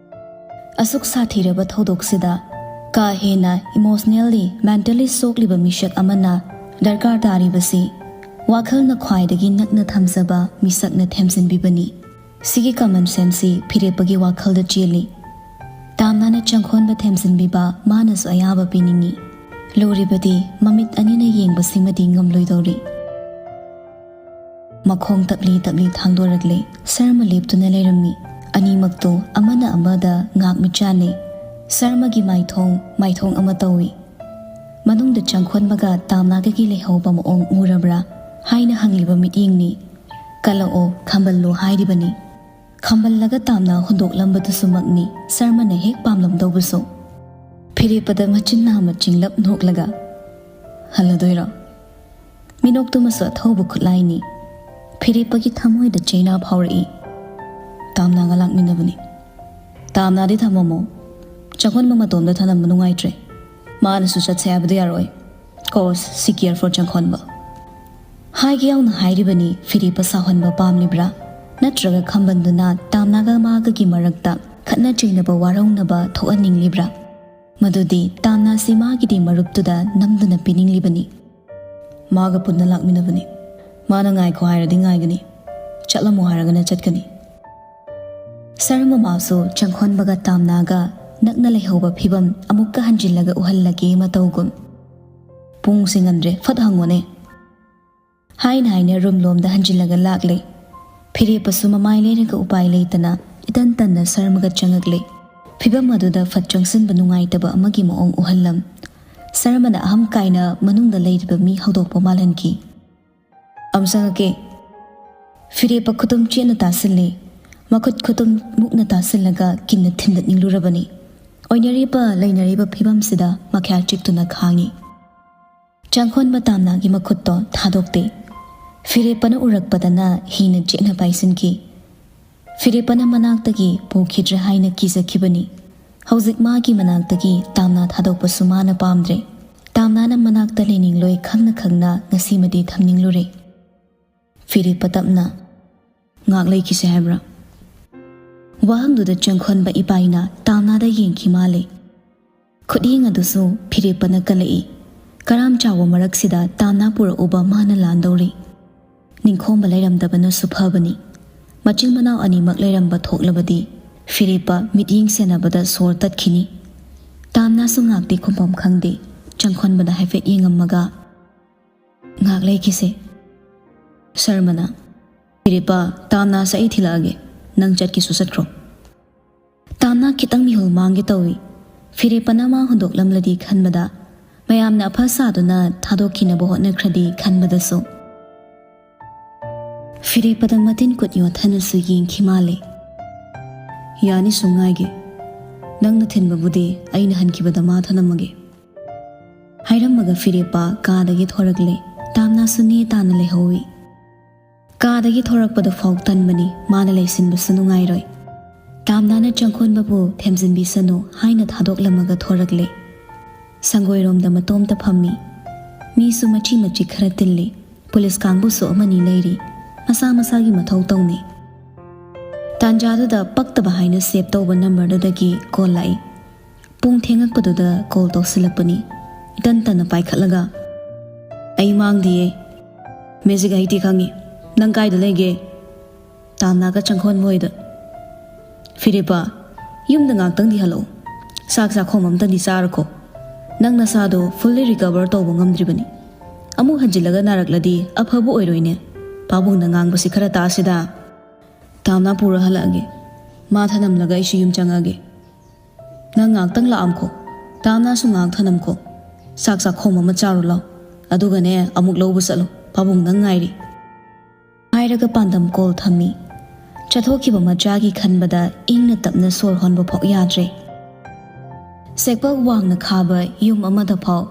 ꯑꯁꯨꯛ ꯁꯥꯊꯤꯔꯕ ꯊꯧꯗꯣꯛꯁꯤꯗ ꯀꯥ ꯍꯦꯟꯅ ꯏꯃꯣꯁꯅꯦꯜꯂꯤ, ꯃꯦꯟꯇꯦꯜꯂꯤ ꯁꯣꯛꯂꯤꯕ ꯃꯤꯁꯛ ꯑꯃꯅ ꯗꯔꯀꯥꯔ ꯇꯥꯔꯤꯕꯁꯤ ꯋꯥꯈꯜꯅ ꯈ꯭ꯋꯥꯏꯗꯒꯤ ꯅꯛꯅ ꯊꯝꯖꯕ ꯃꯤꯁꯛꯅ ꯊꯦꯝꯖꯤꯟꯕꯤꯕꯅꯤ꯫ ꯁꯤꯒꯤ ꯀꯃꯟ ꯁꯦꯟꯁꯁꯤ ꯐꯤꯔꯦꯞꯄꯒꯤ ꯋꯥꯈꯜꯗ ꯆꯦꯜꯂꯤ꯫ ꯇꯥꯝꯅꯅ ꯆꯪꯈꯣꯟꯕ ꯊꯦꯝꯖꯤꯟꯕꯤꯕ ꯃꯥꯅꯁꯨ ꯑꯌꯥꯕ ꯄꯤꯅꯤꯡꯏ꯫ ꯂꯨꯔꯤꯕꯗꯤ ꯃꯃꯤꯠ ꯑꯅꯤꯅ ꯌꯦꯡꯕꯁꯤꯃꯗꯤ ꯉꯝꯂꯣꯏꯗꯧꯔꯤ꯫ ꯃꯈꯣꯡ ꯇꯞꯂꯤ ꯇꯞꯂꯤ ꯊꯥꯡꯗꯣꯔꯛꯂꯦ꯫ ꯁꯔꯃ ꯂꯦꯞꯇꯨꯅ ꯂꯩꯔꯝꯃꯤ꯫ ꯑꯅꯤꯃꯛꯇꯨ ꯑꯃꯅ ꯑꯃꯗ ꯉꯥꯛ ꯃꯤꯠ ꯆꯥꯟꯅꯩ꯫ ꯁꯔꯃꯒꯤ ꯃꯥꯏꯊꯣꯡ ꯃꯥꯏꯊꯣꯡ ꯑꯃ ꯇꯧꯏ꯫ ꯃꯅꯨꯡꯗ ꯆꯪꯈꯣꯟꯕꯒ ꯇꯥꯝꯅꯥꯒꯒꯤ ꯂꯩꯍꯧꯕ ꯃꯑꯣꯡ ꯎꯔꯕ꯭ꯔꯥ ꯍꯥꯏꯅ ꯍꯪꯂꯤꯕ ꯃꯤꯠꯌꯦꯡꯅꯤ꯫ "ꯀꯜꯂꯛꯑꯣ, ꯈꯝꯕꯜꯂꯣ" ꯍꯥꯏꯔꯤꯕꯅꯤ꯫ ꯈꯝꯕꯜꯂꯒ ꯇꯥꯝꯅꯥ ꯍꯨꯟꯗꯣꯛꯂꯝꯕꯗꯨꯁꯨꯃꯛꯅꯤ ꯁꯔꯃꯅ ꯍꯦꯛ ꯄꯥꯝꯂꯝꯗꯧꯕꯁꯨ꯫ ꯐꯤꯔꯦꯞꯄꯗ ꯃꯆꯤꯟ ꯅꯥꯝꯃ ꯆꯤꯡꯂꯞ ꯅꯣꯛꯂꯒ, "ꯍꯜꯂꯗꯣꯏꯔꯣ?" ꯃꯤꯅꯣꯛꯇꯨꯃꯁꯨ ꯑꯊꯧꯕ ꯈꯨꯠꯂꯥꯏꯅꯤ꯫ ꯐꯤꯔꯦꯞꯄꯒꯤ ꯊꯃꯣꯏꯗ ꯆꯩꯅꯥ ꯐꯥꯎꯔꯛꯏ꯫ "ꯇꯥꯝꯅꯥꯒ ꯂꯥꯛꯃꯤꯟꯅꯕꯅꯤ꯫ ꯇꯥꯝꯅꯥꯗꯤ ꯊꯝꯃꯝꯃꯣ꯫ ꯆꯪꯈꯣꯟꯕ ꯃꯇꯣꯝꯗ ꯊꯅꯝꯕ ꯅꯨꯡꯉꯥꯏꯇ꯭ꯔꯦ꯫ ꯃꯥꯅꯁꯨ ꯆꯠꯁꯦ ꯍꯥꯏꯕꯗꯤ ꯌꯥꯔꯣꯏ꯫ Cause she care for ꯆꯪꯈꯣꯟꯕ꯫" ꯍꯥꯏꯒꯦ ꯌꯥꯎꯅ ꯍꯥꯏꯔꯤꯕꯅꯤ꯫ ꯐꯤꯔꯦꯞꯄ ꯁꯥꯎꯍꯟꯕ ꯄꯥꯝꯂꯤꯕ꯭ꯔꯥ? ꯅꯠꯇ꯭ꯔꯒ ꯈꯝꯕꯟꯗꯨꯅ ꯇꯥꯝꯅꯥꯒ ꯃꯥꯒꯒꯤ ꯃꯔꯛꯇ ꯈꯠꯅ ꯆꯩꯅꯕ, ꯋꯥꯔꯧꯅꯕ ꯊꯣꯛꯍꯟꯅꯤꯡꯂꯤꯕ꯭ꯔꯥ? ꯃꯗꯨꯗꯤ ꯇꯥꯝꯅꯥꯁꯤ ꯃꯥꯒꯤꯗꯤ ꯃꯔꯨꯞꯇꯨꯗ ꯅꯝꯗꯨꯅ ꯄꯤꯅꯤꯡꯂꯤꯕꯅꯤ꯫ "ꯃꯥꯒ ꯄꯨꯟꯅ ꯂꯥꯛꯃꯤꯟꯅꯕꯅꯤ꯫ ꯃꯥꯅ ꯉꯥꯏꯈꯣ ꯍꯥꯏꯔꯗꯤ ꯉꯥꯏꯒꯅꯤ꯫ ꯆꯠꯂꯝꯃꯣ ꯍꯥꯏꯔꯒꯅ ꯆꯠꯀꯅꯤ꯫ ꯁꯔꯃꯃꯥꯁꯨ ꯆꯪꯈꯣꯟꯕꯒ ꯇꯥꯝꯅꯥꯒ ꯅꯛꯅ ꯂꯩꯍꯧꯕ ꯐꯤꯕꯝ ꯑꯃꯨꯛꯀ ꯍꯟꯖꯤꯜꯂꯒ ꯎꯍꯜꯂꯒꯦ ꯃꯇꯧꯒꯨꯝ꯫ "ꯄꯨꯡꯁꯦ ꯉꯟꯗ꯭ꯔꯦ, ꯐꯠ ꯍꯪꯉꯣꯅꯦ" ꯍꯥꯏꯅ ꯍꯥꯏꯅ ꯔꯨꯝ ꯂꯣꯝꯗ ꯍꯟꯖꯤꯜꯂꯒ ꯂꯥꯛꯂꯦ꯫ ꯐꯤꯔꯦꯞꯄꯁꯨ ꯃꯃꯥꯏ ꯂꯩꯔꯒ ꯎꯄꯥꯏ ꯂꯩꯇꯅ ꯏꯇꯟ ꯇꯟꯅ ꯁꯔꯃꯒ ꯆꯪꯉꯛꯂꯦ꯫ ꯐꯤꯕꯝ ꯑꯗꯨꯗ ꯐꯠ ꯆꯪꯁꯤꯟꯕ ꯅꯨꯡꯉꯥꯏꯇꯕ ꯑꯃꯒꯤ ꯃꯑꯣꯡ ꯎꯍꯜꯂꯝ꯫ ꯁꯔꯃꯅ ꯑꯍꯝ ꯀꯥꯏꯅ ꯃꯅꯨꯡꯗ ꯂꯩꯔꯤꯕ ꯃꯤ ꯍꯧꯗꯣꯛꯄ ꯃꯥꯜꯍꯟꯈꯤ꯫ "ꯑꯝ ꯆꯪꯉꯛꯀꯦ꯫" ꯐꯤꯔꯦꯞꯄ ꯈꯨꯇꯨꯝ ꯆꯦꯠꯅ ꯇꯥꯁꯤꯜꯂꯦ꯫ ꯃꯈꯨꯠ ꯈꯨꯇꯨꯝ ꯃꯨꯛꯅ ꯇꯥꯁꯤꯜꯂꯒ ꯀꯤꯟꯅ ꯊꯤꯟꯗꯠꯅꯤꯡꯂꯨꯔꯕꯅꯤ꯫ ꯑꯣꯏꯅꯔꯤꯕ ꯂꯩꯅꯔꯤꯕ ꯐꯤꯕꯝꯁꯤꯗ ꯃꯈ꯭ꯌꯥ ꯆꯤꯛꯇꯨꯅ ꯈꯥꯡꯉꯤ꯫ ꯆꯪꯈꯣꯟꯕ ꯇꯥꯝꯅꯥꯒꯤ ꯃꯈꯨꯠꯇꯣ ꯊꯥꯗꯣꯛꯇꯦ꯫ ꯐꯤꯔꯦꯞꯄꯅ ꯎꯔꯛꯄꯗꯅ ꯍꯤꯅ ꯆꯦꯠꯅ ꯄꯥꯏꯁꯤꯟꯈꯤ꯫ ꯐꯤꯔꯦꯞꯄꯅ ꯃꯅꯥꯛꯇꯒꯤ ꯄꯨꯈꯤꯗ꯭ꯔꯥ ꯍꯥꯏꯅ ꯀꯤꯖꯈꯤꯕꯅꯤ꯫ ꯍꯧꯖꯤꯛ ꯃꯥꯒꯤ ꯃꯅꯥꯛꯇꯒꯤ ꯇꯥꯝꯅꯥ ꯊꯥꯗꯣꯛꯄꯁꯨ ꯃꯥꯅ ꯄꯥꯝꯗ꯭ꯔꯦ꯫ ꯇꯥꯝꯅꯥꯅ ꯃꯅꯥꯛꯇ ꯂꯩꯅꯤꯡꯂꯣꯏ ꯈꯪꯅ ꯈꯪꯅ ꯉꯁꯤꯃꯗꯤ ꯊꯝꯅꯤꯡꯂꯨꯔꯦ꯫ ꯐꯤꯔꯦꯞꯄ ꯇꯞꯅ, "ꯉꯥꯛ ꯂꯩꯈꯤꯁꯦ ꯍꯥꯏꯕ꯭ꯔꯥ?" ꯋꯥꯍꯪꯗꯨꯗ ꯆꯪꯈꯣꯟꯕ ꯏꯄꯥꯏꯅ ꯇꯥꯝꯅꯥꯗ ꯌꯦꯡꯈꯤ ꯃꯥꯜꯂꯦ꯫ ꯈꯨꯠꯌꯦꯡ ꯑꯗꯨꯁꯨ ꯐꯤꯔꯦꯞꯄꯅ ꯀꯜꯂꯛꯏ꯫ ꯀꯔꯥꯝ ꯆꯥꯎꯕ ꯃꯔꯛꯁꯤꯗ ꯇꯥꯝꯅꯥ ꯄꯨꯔꯛꯎꯕ ꯃꯥꯅ ꯂꯥꯟꯗꯧꯔꯤ꯫ ꯅꯤꯡꯈꯣꯝꯕ ꯂꯩꯔꯝꯗꯕꯅꯁꯨ ꯐꯕꯅꯤ꯫ ꯃꯆꯤꯟ ꯃꯅꯥꯎ ꯑꯅꯤꯃꯛ ꯂꯩꯔꯝꯕ ꯊꯣꯛꯂꯕꯗꯤ ꯐꯤꯔꯦꯞꯄ ꯃꯤꯠꯌꯦꯡ ꯁꯦꯟꯅꯕꯗ ꯁꯣꯔ ꯇꯠꯈꯤꯅꯤ꯫ ꯇꯥꯝꯅꯥꯁꯨ ꯉꯥꯛꯇꯤ ꯈꯨꯝꯐꯝ ꯈꯪꯗꯦ꯫ ꯆꯪꯈꯣꯟꯕꯗ ꯍꯥꯏꯐꯦꯠ ꯌꯦꯡꯉꯝꯃꯒ, "ꯉꯥꯛ ꯂꯩꯈꯤꯁꯦ꯫" ꯁꯔꯃꯅ, "ꯐꯤꯔꯦꯞꯄ, ꯇꯥꯝꯅꯥꯁꯦ ꯑꯩ ꯊꯤꯜꯂꯛꯑꯒꯦ, ꯅꯪ ꯆꯠꯀꯦꯁꯨ ꯆꯠꯈ꯭ꯔꯣ꯫" ꯇꯥꯝꯅꯥ ꯈꯤꯇꯪ ꯃꯤꯍꯨꯜ ꯃꯥꯡꯒꯦ ꯇꯧꯏ꯫ ꯐꯤꯔꯦꯞꯄꯅ ꯃꯥ ꯍꯨꯟꯗꯣꯛꯂꯝꯂꯗꯤ ꯈꯟꯕꯗ ꯃꯌꯥꯝꯅ ꯑꯐ ꯁꯥꯗꯨꯅ ꯊꯥꯗꯣꯛꯈꯤꯅꯕ ꯍꯣꯠꯅꯈ꯭ꯔꯗꯤ ꯈꯟꯕꯗꯁꯨ꯫ ꯐꯤꯔꯦꯞꯄꯗ ꯃꯇꯤꯟ ꯀꯨꯠ ꯌꯣꯠꯊꯅꯁꯨ ꯌꯦꯡꯈꯤ ꯃꯥꯜꯂꯦ꯫ "ꯌꯥꯅꯤ, ꯁꯨꯝ ꯉꯥꯏꯒꯦ꯫ ꯅꯪꯅ ꯊꯤꯟꯕꯕꯨꯗꯤ ꯑꯩꯅ ꯍꯟꯈꯤꯕꯗ ꯃꯥ ꯊꯅꯝꯃꯒꯦ꯫" ꯍꯥꯏꯔꯝꯃꯒ ꯐꯤꯔꯦꯞꯄ ꯀꯥꯗꯒꯤ ꯊꯣꯔꯛꯂꯦ꯫ ꯇꯥꯝꯅꯥꯁꯨ ꯅꯦ ꯇꯥꯅ ꯂꯩꯍꯧꯏ꯫ ꯀꯥꯗꯒꯤ ꯊꯣꯔꯛꯄꯗ ꯐꯥꯎ ꯇꯟꯕꯅꯤ, ꯃꯥꯅ ꯂꯩꯁꯤꯟꯕꯁꯨ ꯅꯨꯡꯉꯥꯏꯔꯣꯏ꯫ ꯇꯥꯝꯅꯥꯅ ꯆꯪꯈꯣꯟꯕꯕꯨ ꯊꯦꯝꯖꯤꯟꯕꯤꯁꯅꯨ ꯍꯥꯏꯅ ꯊꯥꯗꯣꯛꯂꯝꯃꯒ ꯊꯣꯔꯛꯂꯦ꯫ ꯁꯪꯒꯣꯏꯔꯣꯝꯗ ꯃꯇꯣꯝꯇ ꯐꯝꯃꯤ꯫ ꯃꯤꯁꯨ ꯃꯆꯤ ꯃꯆꯤ ꯈꯔ ꯇꯤꯜꯂꯤ꯫ ꯄꯨꯂꯤꯁ ꯀꯥꯡꯕꯨꯁꯨ ꯑꯃꯅꯤ ꯂꯩꯔꯤ꯫ ꯃꯁꯥ ꯃꯁꯥꯒꯤ ꯃꯊꯧ ꯇꯧꯅꯩ꯫ ꯇꯥꯟꯖꯥꯗꯨꯗ ꯄꯛꯇꯕ ꯍꯥꯏꯅ ꯁꯦꯚ ꯇꯧꯕ ꯅꯝꯕꯔꯗꯨꯗꯒꯤ ꯀꯣꯜ ꯂꯥꯛꯏ꯫ ꯄꯨꯡ ꯊꯦꯡꯉꯛꯄꯗꯨꯗ ꯀꯣꯜ ꯇꯧꯁꯤꯜꯂꯛꯄꯅꯤ꯫ ꯏꯇꯟ ꯇꯟꯅ ꯄꯥꯏꯈꯠꯂꯒ, "ꯑꯩ ꯃꯥꯡꯗꯤꯌꯦ꯫ ꯃꯦꯖꯤꯛ ꯑꯩꯗꯤ ꯈꯪꯉꯤ꯫ ꯅꯪ ꯀꯥꯏꯗ ꯂꯩꯒꯦ?" ꯇꯥꯝꯅꯥꯒ ꯆꯪꯈꯣꯟ ꯃꯣꯏꯗ, "ꯐꯤꯔꯦꯞꯄ, ꯌꯨꯝꯗ ꯉꯥꯛꯇꯪꯗꯤ ꯍꯜꯂꯛꯎ꯫ ꯆꯥꯛ ꯆꯥꯛꯈꯣꯝ ꯑꯝꯇꯗꯤ ꯆꯥꯔꯈꯣ꯫ ꯅꯪ ꯅꯁꯥꯗꯣ fully recover ꯇꯧꯕ ꯉꯝꯗ꯭ꯔꯤꯕꯅꯤ꯫ ꯑꯃꯨꯛ ꯍꯟꯖꯤꯜꯂꯒ ꯅꯥꯔꯛꯂꯗꯤ ꯑꯐꯕ ꯑꯣꯏꯔꯣꯏꯅꯦ꯫ ꯄꯥꯕꯨꯡꯅ ꯉꯥꯡꯕꯁꯤ ꯈꯔ ꯇꯥꯁꯤꯗ꯫" "ꯇꯥꯝꯅꯥ ꯄꯨꯔ ꯍꯜꯂꯛꯑꯒꯦ꯫ ꯃꯥ ꯊꯅꯝꯂꯒ ꯑꯩꯁꯨ ꯌꯨꯝ ꯆꯪꯉꯛꯑꯒꯦ꯫ ꯅꯪ ꯉꯥꯛꯇꯪ ꯂꯥꯛꯑꯝꯈꯣ꯫ ꯇꯥꯝꯅꯥꯁꯨ ꯉꯥꯛ ꯊꯅꯝꯈꯣ꯫ ꯆꯥꯛ ꯆꯥꯛꯈꯣꯝ ꯑꯃ ꯆꯥꯔꯨ ꯂꯥꯎ꯫ ꯑꯗꯨꯒꯅꯦ, ꯑꯃꯨꯛ ꯂꯧꯕ ꯆꯠꯂꯨ꯫ ꯄꯥꯕꯨꯡ ꯅꯪ ꯉꯥꯏꯔꯤ꯫" ꯍꯥꯏꯔꯒ ꯄꯥꯟꯗꯝ ꯀꯣꯜ ꯊꯝꯃꯤ꯫ ꯆꯠꯊꯣꯛꯈꯤꯕ ꯃꯆꯥꯒꯤ ꯈꯟꯕꯗ ꯏꯪꯅ ꯇꯞꯅ ꯁꯣꯔ ꯍꯣꯟꯕ ꯐꯥꯎ ꯌꯥꯗ꯭ꯔꯦ꯫ ꯁꯦꯛꯄꯛ ꯋꯥꯡꯅ ꯈꯥꯕ ꯌꯨꯝ ꯑꯃꯗ ꯐꯥꯎ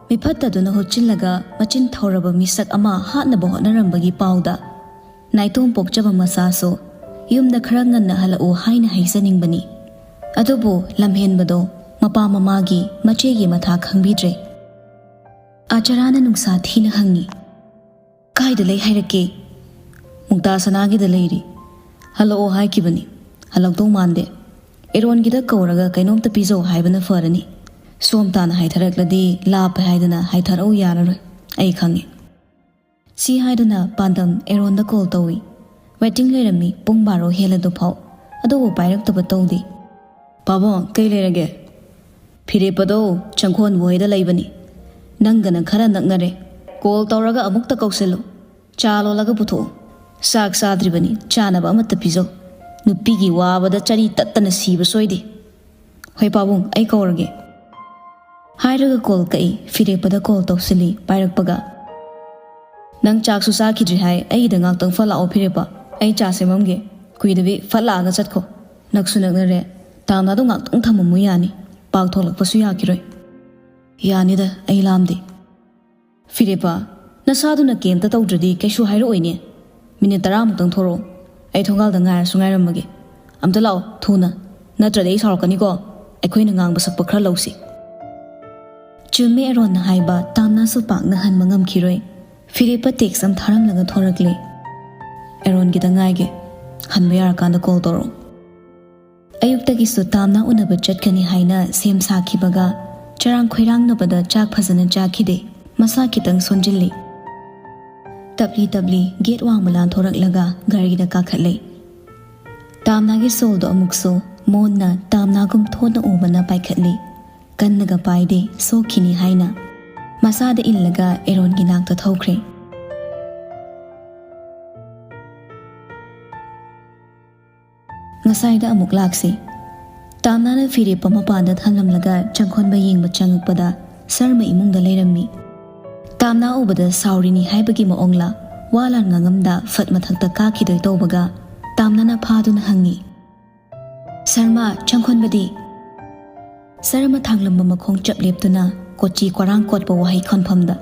ꯃꯤꯐꯠꯇꯗꯨꯅ ꯍꯨꯠꯆꯤꯜꯂꯒ ꯃꯆꯤꯟ ꯊꯧꯔꯕ ꯃꯤꯁꯛ ꯑꯃ ꯍꯥꯠꯅꯕ ꯍꯣꯠꯅꯔꯝꯕꯒꯤ ꯄꯥꯎꯗ ꯅꯥꯏꯇꯣꯝ ꯄꯣꯛꯆꯕ ꯃꯆꯥꯁꯨ ꯌꯨꯝꯗ ꯈꯔ ꯉꯟꯅ ꯍꯜꯂꯛꯎ ꯍꯥꯏꯅ ꯍꯥꯏꯖꯅꯤꯡꯕꯅꯤ꯫ ꯑꯗꯨꯕꯨ ꯂꯝꯍꯦꯟꯕꯗꯣ ꯃꯄꯥ ꯃꯃꯥꯒꯤ, ꯃꯆꯦꯒꯤ ꯃꯊꯥ ꯈꯪꯕꯤꯗ꯭ꯔꯦ꯫ ꯑꯆꯔꯥꯅ ꯅꯨꯡꯁꯥ ꯊꯤꯅ ꯍꯪꯉꯤ, "ꯀꯥꯏꯗ ꯂꯩ ꯍꯥꯏꯔꯛꯀꯦ?" "ꯃꯨꯛꯇꯥ ꯁꯅꯥꯒꯤꯗ ꯂꯩꯔꯤ꯫ ꯍꯜꯂꯛꯑꯣ ꯍꯥꯏꯈꯤꯕꯅꯤ꯫ ꯍꯜꯂꯛꯇꯧ ꯃꯥꯟꯗꯦ꯫ ꯑꯦꯔꯣꯟꯒꯤꯗ ꯀꯧꯔꯒ ꯀꯩꯅꯣꯝꯇ ꯄꯤꯖꯧ ꯍꯥꯏꯕꯅ ꯐꯔꯅꯤ꯫ ꯁꯣꯝ ꯇꯥꯅ ꯍꯥꯏꯊꯔꯛꯂꯗꯤ ꯂꯥꯞꯄꯦ ꯍꯥꯏꯗꯅ ꯍꯥꯏꯊꯔꯛꯎ ꯌꯥꯔꯔꯣꯏ꯫ ꯑꯩ ꯈꯪꯉꯤ꯫" ꯁꯤ ꯍꯥꯏꯗꯨꯅ ꯄꯥꯟꯗꯝ ꯑꯦꯔꯣꯟꯗ ꯀꯣꯜ ꯇꯧꯏ꯫ ꯋꯦꯇꯤꯡ ꯂꯩꯔꯝꯃꯤ ꯄꯨꯡ ꯕꯥꯔꯣ ꯍꯦꯜꯂꯗꯨꯐꯥꯎ, ꯑꯗꯨꯕꯨ ꯄꯥꯏꯔꯛꯇꯕ ꯇꯧꯗꯦ꯫ "ꯄꯥꯕꯨꯡ, ꯀꯩ ꯂꯩꯔꯒꯦ?" "ꯐꯤꯔꯦꯞꯄꯗꯣ ꯆꯪꯈꯣꯟ ꯍꯣꯏꯗ ꯂꯩꯕꯅꯤ꯫ ꯅꯪꯒꯅ ꯈꯔ ꯅꯛꯅꯔꯦ꯫ ꯀꯣꯜ ꯇꯧꯔꯒ ꯑꯃꯨꯛꯇ ꯀꯧꯁꯤꯜꯂꯨ꯫ ꯆꯥ ꯂꯣꯜꯂꯒ ꯄꯨꯊꯣꯛꯎ꯫ ꯆꯥꯛ ꯆꯥꯗ꯭ꯔꯤꯕꯅꯤ, ꯆꯥꯅꯕ ꯑꯃꯠꯇ ꯄꯤꯖꯧ꯫ ꯅꯨꯄꯤꯒꯤ ꯋꯥꯕꯗ ꯆꯔꯤ ꯇꯠꯇꯅ ꯁꯤꯕ ꯁꯣꯏꯗꯦ꯫" "ꯍꯣꯏ ꯄꯥꯕꯨꯡ, ꯑꯩ ꯀꯧꯔꯒꯦ꯫" ꯍꯥꯏꯔꯒ ꯀꯣꯜ ꯀꯛꯏ꯫ ꯐꯤꯔꯦꯞꯄꯗ ꯀꯣꯜ ꯇꯧꯁꯤꯜꯂꯤ꯫ ꯄꯥꯏꯔꯛꯄꯒ, "ꯅꯪ ꯆꯥꯛꯁꯨ ꯆꯥꯈꯤꯗ꯭ꯔꯤ ꯍꯥꯏ, ꯑꯩꯒꯤꯗ ꯉꯥꯛꯇꯪ ꯐꯠ ꯂꯥꯛꯑꯣ ꯐꯤꯔꯦꯞꯄ꯫ ꯑꯩ ꯆꯥ ꯁꯦꯝꯃꯝꯒꯦ꯫ ꯀꯨꯏꯗꯕꯤ ꯐꯠ ꯂꯥꯛꯑꯒ ꯆꯠꯈꯣ꯫ ꯅꯛꯁꯨ ꯅꯛꯅꯔꯦ꯫ ꯇꯥꯝꯅꯥꯗꯣ ꯉꯥꯛꯇꯪ ꯊꯝꯃꯝꯃꯨ ꯌꯥꯅꯤ꯫ ꯄꯥꯛ ꯊꯣꯛꯂꯛꯄꯁꯨ ꯌꯥꯈꯤꯔꯣꯏ꯫" "ꯌꯥꯅꯤꯗ, ꯑꯩ ꯂꯥꯝꯗꯦ꯫" "ꯐꯤꯔꯦꯞꯄ, ꯅꯁꯥꯗꯨꯅ ꯀꯩꯝꯇ ꯇꯧꯗ꯭ꯔꯗꯤ ꯀꯩꯁꯨ ꯍꯥꯏꯔꯛꯑꯣꯏꯅꯦ꯫ ꯃꯤꯅꯤꯠ ꯇꯔꯥꯃꯨꯛꯇꯪ ꯊꯣꯔꯛꯑꯣ꯫ ꯑꯩ ꯊꯣꯡꯒꯥꯜꯗ ꯉꯥꯏꯔꯁꯨ ꯉꯥꯏꯔꯝꯃꯒꯦ꯫ ꯑꯝꯇ ꯂꯥꯛꯑꯣ, ꯊꯨꯅ꯫ ꯅꯠꯇ꯭ꯔꯗꯤ ꯑꯩ ꯁꯥꯎꯔꯛꯀꯅꯤꯀꯣ꯫ ꯑꯩꯈꯣꯏꯅ ꯉꯥꯡꯕ ꯁꯛꯄ ꯈꯔ ꯂꯧꯁꯤ꯫" ꯆꯨꯝꯃꯦ ꯑꯦꯔꯣꯟꯅ ꯍꯥꯏꯕ ꯇꯥꯝꯅꯥꯁꯨ ꯄꯥꯛꯅ ꯍꯟꯕ ꯉꯝꯈꯤꯔꯣꯏ꯫ ꯐꯤꯔꯦꯞꯄ ꯇꯦꯛꯁ ꯑꯃ ꯊꯥꯔꯝꯂꯒ ꯊꯣꯔꯛꯂꯦ꯫ "ꯑꯦꯔꯣꯟꯒꯤꯗ ꯉꯥꯏꯒꯦ꯫ ꯍꯟꯕ ꯌꯥꯔꯀꯥꯟꯗ ꯀꯣꯜ ꯇꯧꯔꯛꯑꯣ꯫" ꯑꯌꯨꯛꯇꯒꯤꯁꯨ ꯇꯥꯝꯅꯥ ꯎꯅꯕ ꯆꯠꯀꯅꯤ ꯍꯥꯏꯅ ꯁꯦꯝ ꯁꯥꯈꯤꯕꯒ ꯆꯔꯥꯡ ꯈꯣꯏꯔꯥꯡꯅꯕꯗ ꯆꯥꯛ ꯐꯖꯅ ꯆꯥꯈꯤꯗꯦ꯫ ꯃꯁꯥ ꯈꯤꯇꯪ ꯁꯣꯟꯖꯤꯜꯂꯤ꯫ ꯇꯞꯂꯤ ꯇꯞꯂꯤ ꯒꯦꯠ ꯋꯥꯡꯃ ꯂꯥꯟꯊꯣꯔꯛꯂꯒ ꯒꯥꯔꯤꯗ ꯀꯥꯈꯠꯂꯦ꯫ ꯇꯥꯝꯅꯥꯒꯤ ꯁꯣꯜꯗꯣ ꯑꯃꯨꯛꯁꯨ ꯃꯣꯟꯅ ꯇꯥꯝꯅꯥꯒꯨꯝ ꯊꯣꯠꯅ ꯎꯕꯅ ꯄꯥꯏꯈꯠꯂꯤ꯫ ꯀꯟꯅꯒ ꯄꯥꯏꯗꯦ, ꯁꯣꯛꯈꯤꯅꯤ ꯍꯥꯏꯅ꯫ ꯃꯁꯥꯗ ꯏꯜꯂꯒ ꯑꯦꯔꯣꯟꯒꯤ ꯅꯥꯛꯇ ꯊꯧꯈ꯭ꯔꯦ꯫ ꯉꯁꯥꯏꯗ ꯑꯃꯨꯛ ꯂꯥꯛꯁꯤ꯫ ꯇꯥꯝꯅꯥꯅ ꯐꯤꯔꯦꯞ ꯑꯃ ꯃꯄꯥꯟꯗ ꯊꯝꯂꯝꯂꯒ ꯆꯪꯈꯣꯟꯕ ꯌꯦꯡꯕ ꯆꯪꯉꯛꯄꯗ ꯁꯔꯃ ꯏꯃꯨꯡꯗ ꯂꯩꯔꯝꯃꯤ꯫ ꯇꯥꯝꯅꯥ ꯎꯕꯗ ꯁꯥꯎꯔꯤꯅꯤ ꯍꯥꯏꯕꯒꯤ ꯃꯑꯣꯡꯂ ꯋꯥ ꯂꯥꯟ ꯉꯥꯡꯉꯝꯗ ꯐꯠ ꯃꯊꯛꯇ ꯀꯥꯈꯤꯗꯣꯏ ꯇꯧꯕꯒ ꯇꯥꯝꯅꯥꯅ ꯐꯥꯗꯨꯅ ꯍꯪꯉꯤ, "ꯁꯔꯃ, ꯆꯪꯈꯣꯟꯕꯗꯤ?" ꯁꯔꯃ ꯊꯥꯡꯂꯝꯕ ꯃꯈꯣꯡ ꯆꯞ ꯂꯦꯞꯇꯨꯅ ꯀꯣꯆꯤ ꯀꯣꯔꯥꯡ ꯀꯣꯠꯄ ꯋꯥꯍꯩ ꯈꯣꯟꯐꯝꯗ,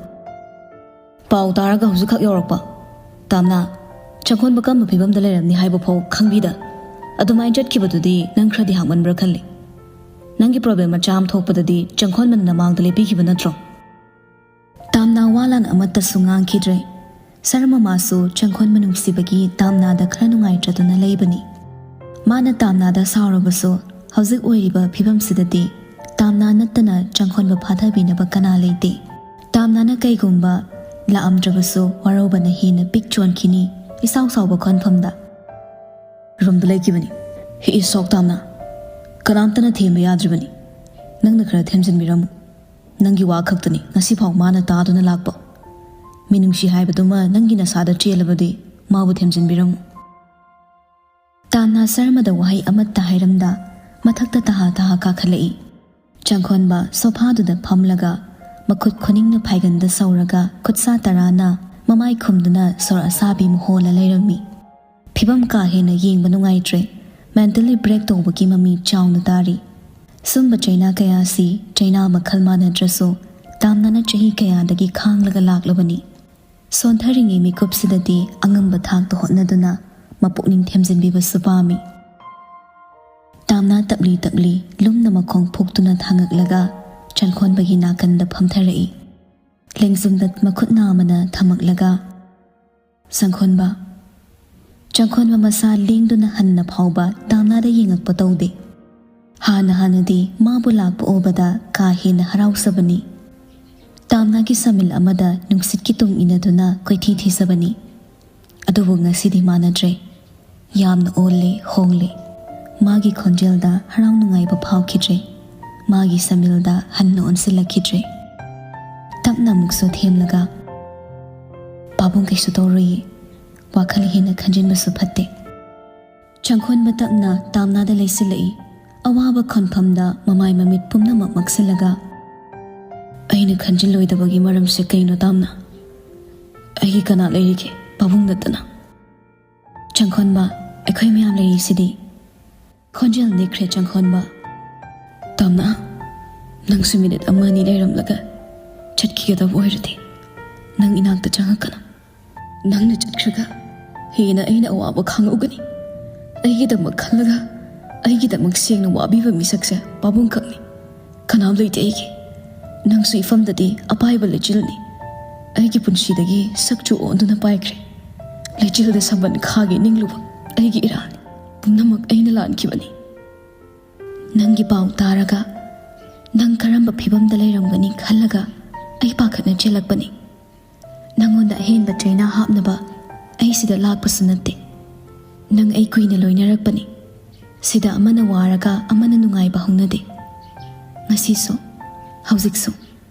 "ꯄꯥꯎ ꯇꯥꯔꯒ ꯍꯧꯖꯤꯛꯈꯛ ꯌꯧꯔꯛꯄ꯫ ꯇꯥꯝꯅꯥ, ꯆꯪꯈꯣꯟꯕ ꯀꯔꯝꯕ ꯐꯤꯕꯝꯗ ꯂꯩꯔꯝꯅꯤ ꯍꯥꯏꯕ ꯐꯥꯎ ꯈꯪꯕꯤꯗ ꯑꯗꯨꯃꯥꯏꯅ ꯆꯠꯈꯤꯕꯗꯨꯗꯤ ꯅꯪ ꯈꯔꯗꯤ ꯍꯥꯡꯃꯟꯕ꯭ꯔꯥ ꯈꯜꯂꯤ꯫ ꯅꯪꯒꯤ ꯄ꯭ꯔꯣꯕ꯭ꯂꯦꯝ ꯃꯆꯥ ꯑꯃ ꯊꯣꯛꯄꯗꯗꯤ ꯆꯪꯈꯣꯟꯕꯅ ꯅꯃꯥꯡꯗ ꯂꯦꯞꯄꯤꯈꯤꯕ ꯅꯠꯇ꯭ꯔꯣ?" ꯇꯥꯝꯅꯥ ꯋꯥ ꯂꯥꯟ ꯑꯃꯠꯇꯁꯨ ꯉꯥꯡꯈꯤꯗ꯭ꯔꯦ꯫ ꯁꯔꯃ ꯃꯥꯁꯨ ꯆꯪꯈꯣꯟꯕ ꯅꯨꯡꯁꯤꯕꯒꯤ ꯇꯥꯝꯅꯥꯗ ꯈꯔ ꯅꯨꯡꯉꯥꯏꯇ꯭ꯔꯗꯨꯅ ꯂꯩꯕꯅꯤ꯫ ꯃꯥꯅ ꯇꯥꯝꯅꯥꯗ ꯁꯥꯎꯔꯕꯁꯨ ꯍꯧꯖꯤꯛ ꯑꯣꯏꯔꯤꯕ ꯐꯤꯕꯝꯁꯤꯗꯗꯤ ꯇꯥꯝꯅꯥ ꯅꯠꯇꯅ ꯆꯪꯈꯣꯟꯕ ꯐꯥꯊꯕꯤꯅꯕ ꯀꯅꯥ ꯂꯩꯇꯦ꯫ ꯇꯥꯝꯅꯥꯅ ꯀꯩꯒꯨꯝꯕ ꯂꯥꯛꯑꯝꯗ꯭ꯔꯕꯁꯨ ꯋꯥꯔꯧꯕꯅ ꯍꯦꯟꯅ ꯄꯤꯛ ꯆꯣꯟꯈꯤꯅꯤ꯫ ꯏꯁꯥꯎ ꯁꯥꯎꯕ ꯈꯣꯟꯐꯝꯗ, "ꯔꯨꯝꯗ ꯂꯩꯈꯤꯕꯅꯤ꯫ He is shocked, Tamna. ꯀꯅꯥꯝꯇꯅ ꯊꯦꯝꯕ ꯌꯥꯗ꯭ꯔꯤꯕꯅꯤ꯫ ꯅꯪꯅ ꯈꯔ ꯊꯦꯝꯖꯤꯟꯕꯤꯔꯝꯃꯨ꯫ ꯅꯪꯒꯤ ꯋꯥ ꯈꯛꯇꯅꯤ ꯉꯁꯤ ꯐꯥꯎ ꯃꯥꯅ ꯇꯥꯗꯨꯅ ꯂꯥꯛꯄ꯫ ꯃꯤꯅꯨꯡꯁꯤ ꯍꯥꯏꯕꯗꯨꯃ ꯅꯪꯒꯤ ꯅꯁꯥꯗ ꯆꯦꯜꯂꯕꯗꯤ ꯃꯥꯕꯨ ꯊꯦꯝꯖꯤꯟꯕꯤꯔꯝꯃꯨ꯫" ꯇꯥꯝꯅꯥ ꯁꯔꯃꯗ ꯋꯥꯍꯩ ꯑꯃꯠꯇ ꯍꯥꯏꯔꯝꯗ ꯃꯊꯛꯇ ꯇꯍꯥ ꯇꯍꯥ ꯀꯥꯈꯠꯂꯛꯏ꯫ ꯆꯪꯈꯣꯟꯕ ꯁꯣꯐꯥꯗꯨꯗ ꯐꯝꯂꯒ ꯃꯈꯨꯠ ꯈꯨꯅꯤꯡꯅ ꯐꯥꯏꯒꯟꯗ ꯁꯧꯔꯒ ꯈꯨꯠꯁꯥ ꯇꯔꯥꯅ ꯃꯃꯥꯏ ꯈꯨꯝꯗꯨꯅ ꯁꯣꯔ ꯑꯁꯥꯕꯤ ꯃꯨꯍꯣꯜꯂ ꯂꯩꯔꯝꯃꯤ꯫ ꯐꯤꯕꯝ ꯀꯥ ꯍꯦꯟꯅ ꯌꯦꯡꯕ ꯅꯨꯡꯉꯥꯏꯇ꯭ꯔꯦ꯫ Mentally break ꯇꯧꯕꯒꯤ ꯃꯃꯤ ꯆꯥꯎꯅ ꯇꯥꯔꯤ꯫ ꯁꯨꯝꯕ ꯆꯩꯅꯥ ꯀꯌꯥꯁꯤ ꯆꯩꯅꯥ ꯃꯈꯜ ꯃꯥꯟꯅꯗ꯭ꯔꯁꯨ ꯇꯥꯝꯅꯅ ꯆꯍꯤ ꯀꯌꯥꯗꯒꯤ ꯈꯥꯡꯂꯒ ꯂꯥꯛꯂꯕꯅꯤ꯫ ꯁꯣꯟꯊꯔꯤꯉꯩ ꯃꯤꯀꯨꯞꯁꯤꯗꯗꯤ ꯑꯉꯝꯕ ꯊꯥꯛꯇ ꯍꯣꯠꯅꯗꯨꯅ ꯃꯄꯨꯛꯅꯤꯡ ꯊꯦꯝꯖꯤꯟꯕꯤꯕꯁꯨ ꯄꯥꯝꯃꯤ꯫ ꯇꯥꯝꯅꯥ ꯇꯞꯂꯤ ꯇꯞꯂꯤ ꯂꯨꯝꯅ ꯃꯈꯣꯡ ꯐꯨꯛꯇꯨꯅ ꯊꯥꯡꯉꯛꯂꯒ ꯆꯪꯈꯣꯟꯕꯒꯤ ꯅꯥꯀꯟꯗ ꯐꯝꯊꯔꯛꯏ꯫ ꯂꯦꯡꯖꯨꯝꯗ ꯃꯈꯨꯠ ꯅꯥꯝꯃꯅ ꯊꯝꯃꯛꯂꯒ, "ꯆꯪꯈꯣꯟꯕ꯫" ꯆꯪꯈꯣꯟꯕ ꯃꯁꯥ ꯂꯦꯡꯗꯨꯅ ꯍꯟꯅ ꯐꯥꯎꯕ ꯇꯥꯝꯅꯥꯗ ꯌꯦꯡꯉꯛꯄ ꯇꯧꯗꯦ꯫ ꯍꯥꯟꯅ ꯍꯥꯟꯅꯗꯤ ꯃꯥꯕꯨ ꯂꯥꯛꯄ ꯎꯕꯗ ꯀꯥ ꯍꯦꯟꯅ ꯍꯔꯥꯎꯖꯕꯅꯤ꯫ ꯇꯥꯝꯅꯥ ꯃꯥꯒꯤ ꯁꯃꯤꯜ ꯑꯃꯗ ꯅꯨꯡꯁꯤꯠꯀꯤ ꯇꯨꯡ ꯏꯟꯅꯗꯨꯅ ꯀꯣꯏꯊꯤ ꯊꯤꯖꯕꯅꯤ꯫ ꯑꯗꯨꯕꯨ ꯉꯁꯤꯗꯤ ꯃꯥꯟꯅꯗ꯭ꯔꯦ꯫ ꯌꯥꯝꯅ ꯑꯣꯜꯂꯦ, ꯍꯣꯡꯂꯦ꯫ ꯃꯥꯒꯤ ꯈꯣꯟꯖꯦꯜꯗ ꯍꯔꯥꯎ ꯅꯨꯡꯉꯥꯏꯕ ꯐꯥꯎꯈꯤꯗ꯭ꯔꯦ꯫ ꯃꯥꯒꯤ ꯁꯃꯤꯜꯗ ꯍꯟꯅ ꯑꯣꯟꯁꯤꯜꯂꯛꯈꯤꯗ꯭ꯔꯦ꯫ ꯇꯞꯅ ꯑꯃꯨꯛꯁꯨ ꯊꯦꯝꯂꯒ, "ꯄꯥꯕꯨꯡ ꯀꯩꯁꯨ ꯇꯧꯔꯣꯏꯌꯦ꯫ ꯋꯥꯈꯜ ꯍꯦꯟꯅ ꯈꯟꯖꯤꯟꯕꯁꯨ ꯐꯠꯇꯦ"꯫ ꯆꯪꯈꯣꯟꯕ ꯇꯞꯅ ꯇꯥꯝꯅꯥꯗ ꯂꯩꯁꯤꯜꯂꯛꯏ꯫ ꯑꯋꯥꯕ ꯈꯣꯟꯐꯝꯗ ꯃꯃꯥꯏ ꯃꯃꯤꯠ ꯄꯨꯝꯅꯃꯛ ꯃꯛꯁꯤꯜꯂꯒ, "ꯑꯩꯅ ꯈꯟꯖꯤꯜꯂꯣꯏꯗꯕꯒꯤ ꯃꯔꯝꯁꯦ ꯀꯩꯅꯣ, ꯇꯥꯝꯅꯥ? ꯑꯩꯒꯤ ꯀꯅꯥ ꯂꯩꯔꯤꯒꯦ, ꯄꯥꯕꯨꯡ ꯅꯠꯇꯅ?" "ꯆꯪꯈꯣꯟꯕ, ꯑꯩꯈꯣꯏ ꯃꯌꯥꯝ ꯂꯩꯔꯤꯁꯤꯗꯤ"꯫ ꯈꯣꯟꯖꯦꯜ ꯅꯤꯛꯈ꯭ꯔꯦ ꯆꯪꯈꯣꯟꯕ꯫ "ꯇꯥꯝꯅꯥ, ꯅꯪꯁꯨ ꯃꯤꯅꯤꯠ ꯑꯃ ꯑꯅꯤ ꯂꯩꯔꯝꯂꯒ ꯆꯠꯈꯤꯒꯗꯕ ꯑꯣꯏꯔꯗꯤ, ꯅꯪ ꯏꯅꯥꯛꯇ ꯆꯪꯉꯛꯀꯅꯨ꯫ ꯅꯪꯅ ꯆꯠꯈ꯭ꯔꯒ ꯍꯦꯟꯅ ꯑꯩꯅ ꯑꯋꯥꯕ ꯈꯥꯡꯉꯧꯒꯅꯤ꯫ ꯑꯩꯒꯤꯗꯃꯛ ꯈꯜꯂꯒ, ꯑꯩꯒꯤꯗꯃꯛ ꯁꯦꯡꯅ ꯋꯥꯕꯤꯕ ꯃꯤꯁꯛꯁꯦ ꯄꯥꯕꯨꯡꯈꯛꯅꯤ꯫ ꯀꯅꯥꯝ ꯂꯩꯇꯦ ꯑꯩꯒꯤ꯫ ꯅꯪꯁꯨ ꯏꯐꯝꯗꯗꯤ ꯑꯄꯥꯏꯕ ꯂꯩꯆꯤꯜꯅꯤ꯫ ꯑꯩꯒꯤ ꯄꯨꯟꯁꯤꯗꯒꯤ ꯁꯛꯆꯨ ꯑꯣꯟꯗꯨꯅ ꯄꯥꯏꯈ꯭ꯔꯦ꯫ ꯂꯩꯆꯤꯜꯗ ꯁꯝꯕꯟ ꯈꯥꯒꯦ ꯅꯤꯡꯂꯨꯕ ꯑꯩꯒꯤ ꯏꯔꯥꯜꯅꯤ꯫ ꯄꯨꯝꯅꯃꯛ ꯑꯩꯅ ꯂꯥꯟꯈꯤꯕꯅꯤ꯫ ꯅꯪꯒꯤ ꯄꯥꯎ ꯇꯥꯔꯒ, ꯅꯪ ꯀꯔꯝꯕ ꯐꯤꯕꯝꯗ ꯂꯩꯔꯝꯒꯅꯤ ꯈꯜꯂꯒ ꯑꯩ ꯄꯥꯈꯠꯅ ꯆꯦꯜꯂꯛꯄꯅꯤ꯫ ꯅꯪꯉꯣꯟꯗ ꯑꯍꯦꯟꯕ ꯆꯩꯅꯥ ꯍꯥꯞꯅꯕ ꯑꯩ ꯁꯤꯗ ꯂꯥꯛꯄꯁꯨ ꯅꯠꯇꯦ꯫ ꯅꯪ ꯑꯩ ꯀꯨꯏꯅ ꯂꯣꯏꯅꯔꯛꯄꯅꯤ꯫ ꯁꯤꯗ ꯑꯃꯅ ꯋꯥꯔꯒ ꯑꯃꯅ ꯅꯨꯡꯉꯥꯏꯕ ꯍꯧꯅꯗꯦ꯫ ꯉꯁꯤꯁꯨ, ꯍꯧꯖꯤꯛꯁꯨ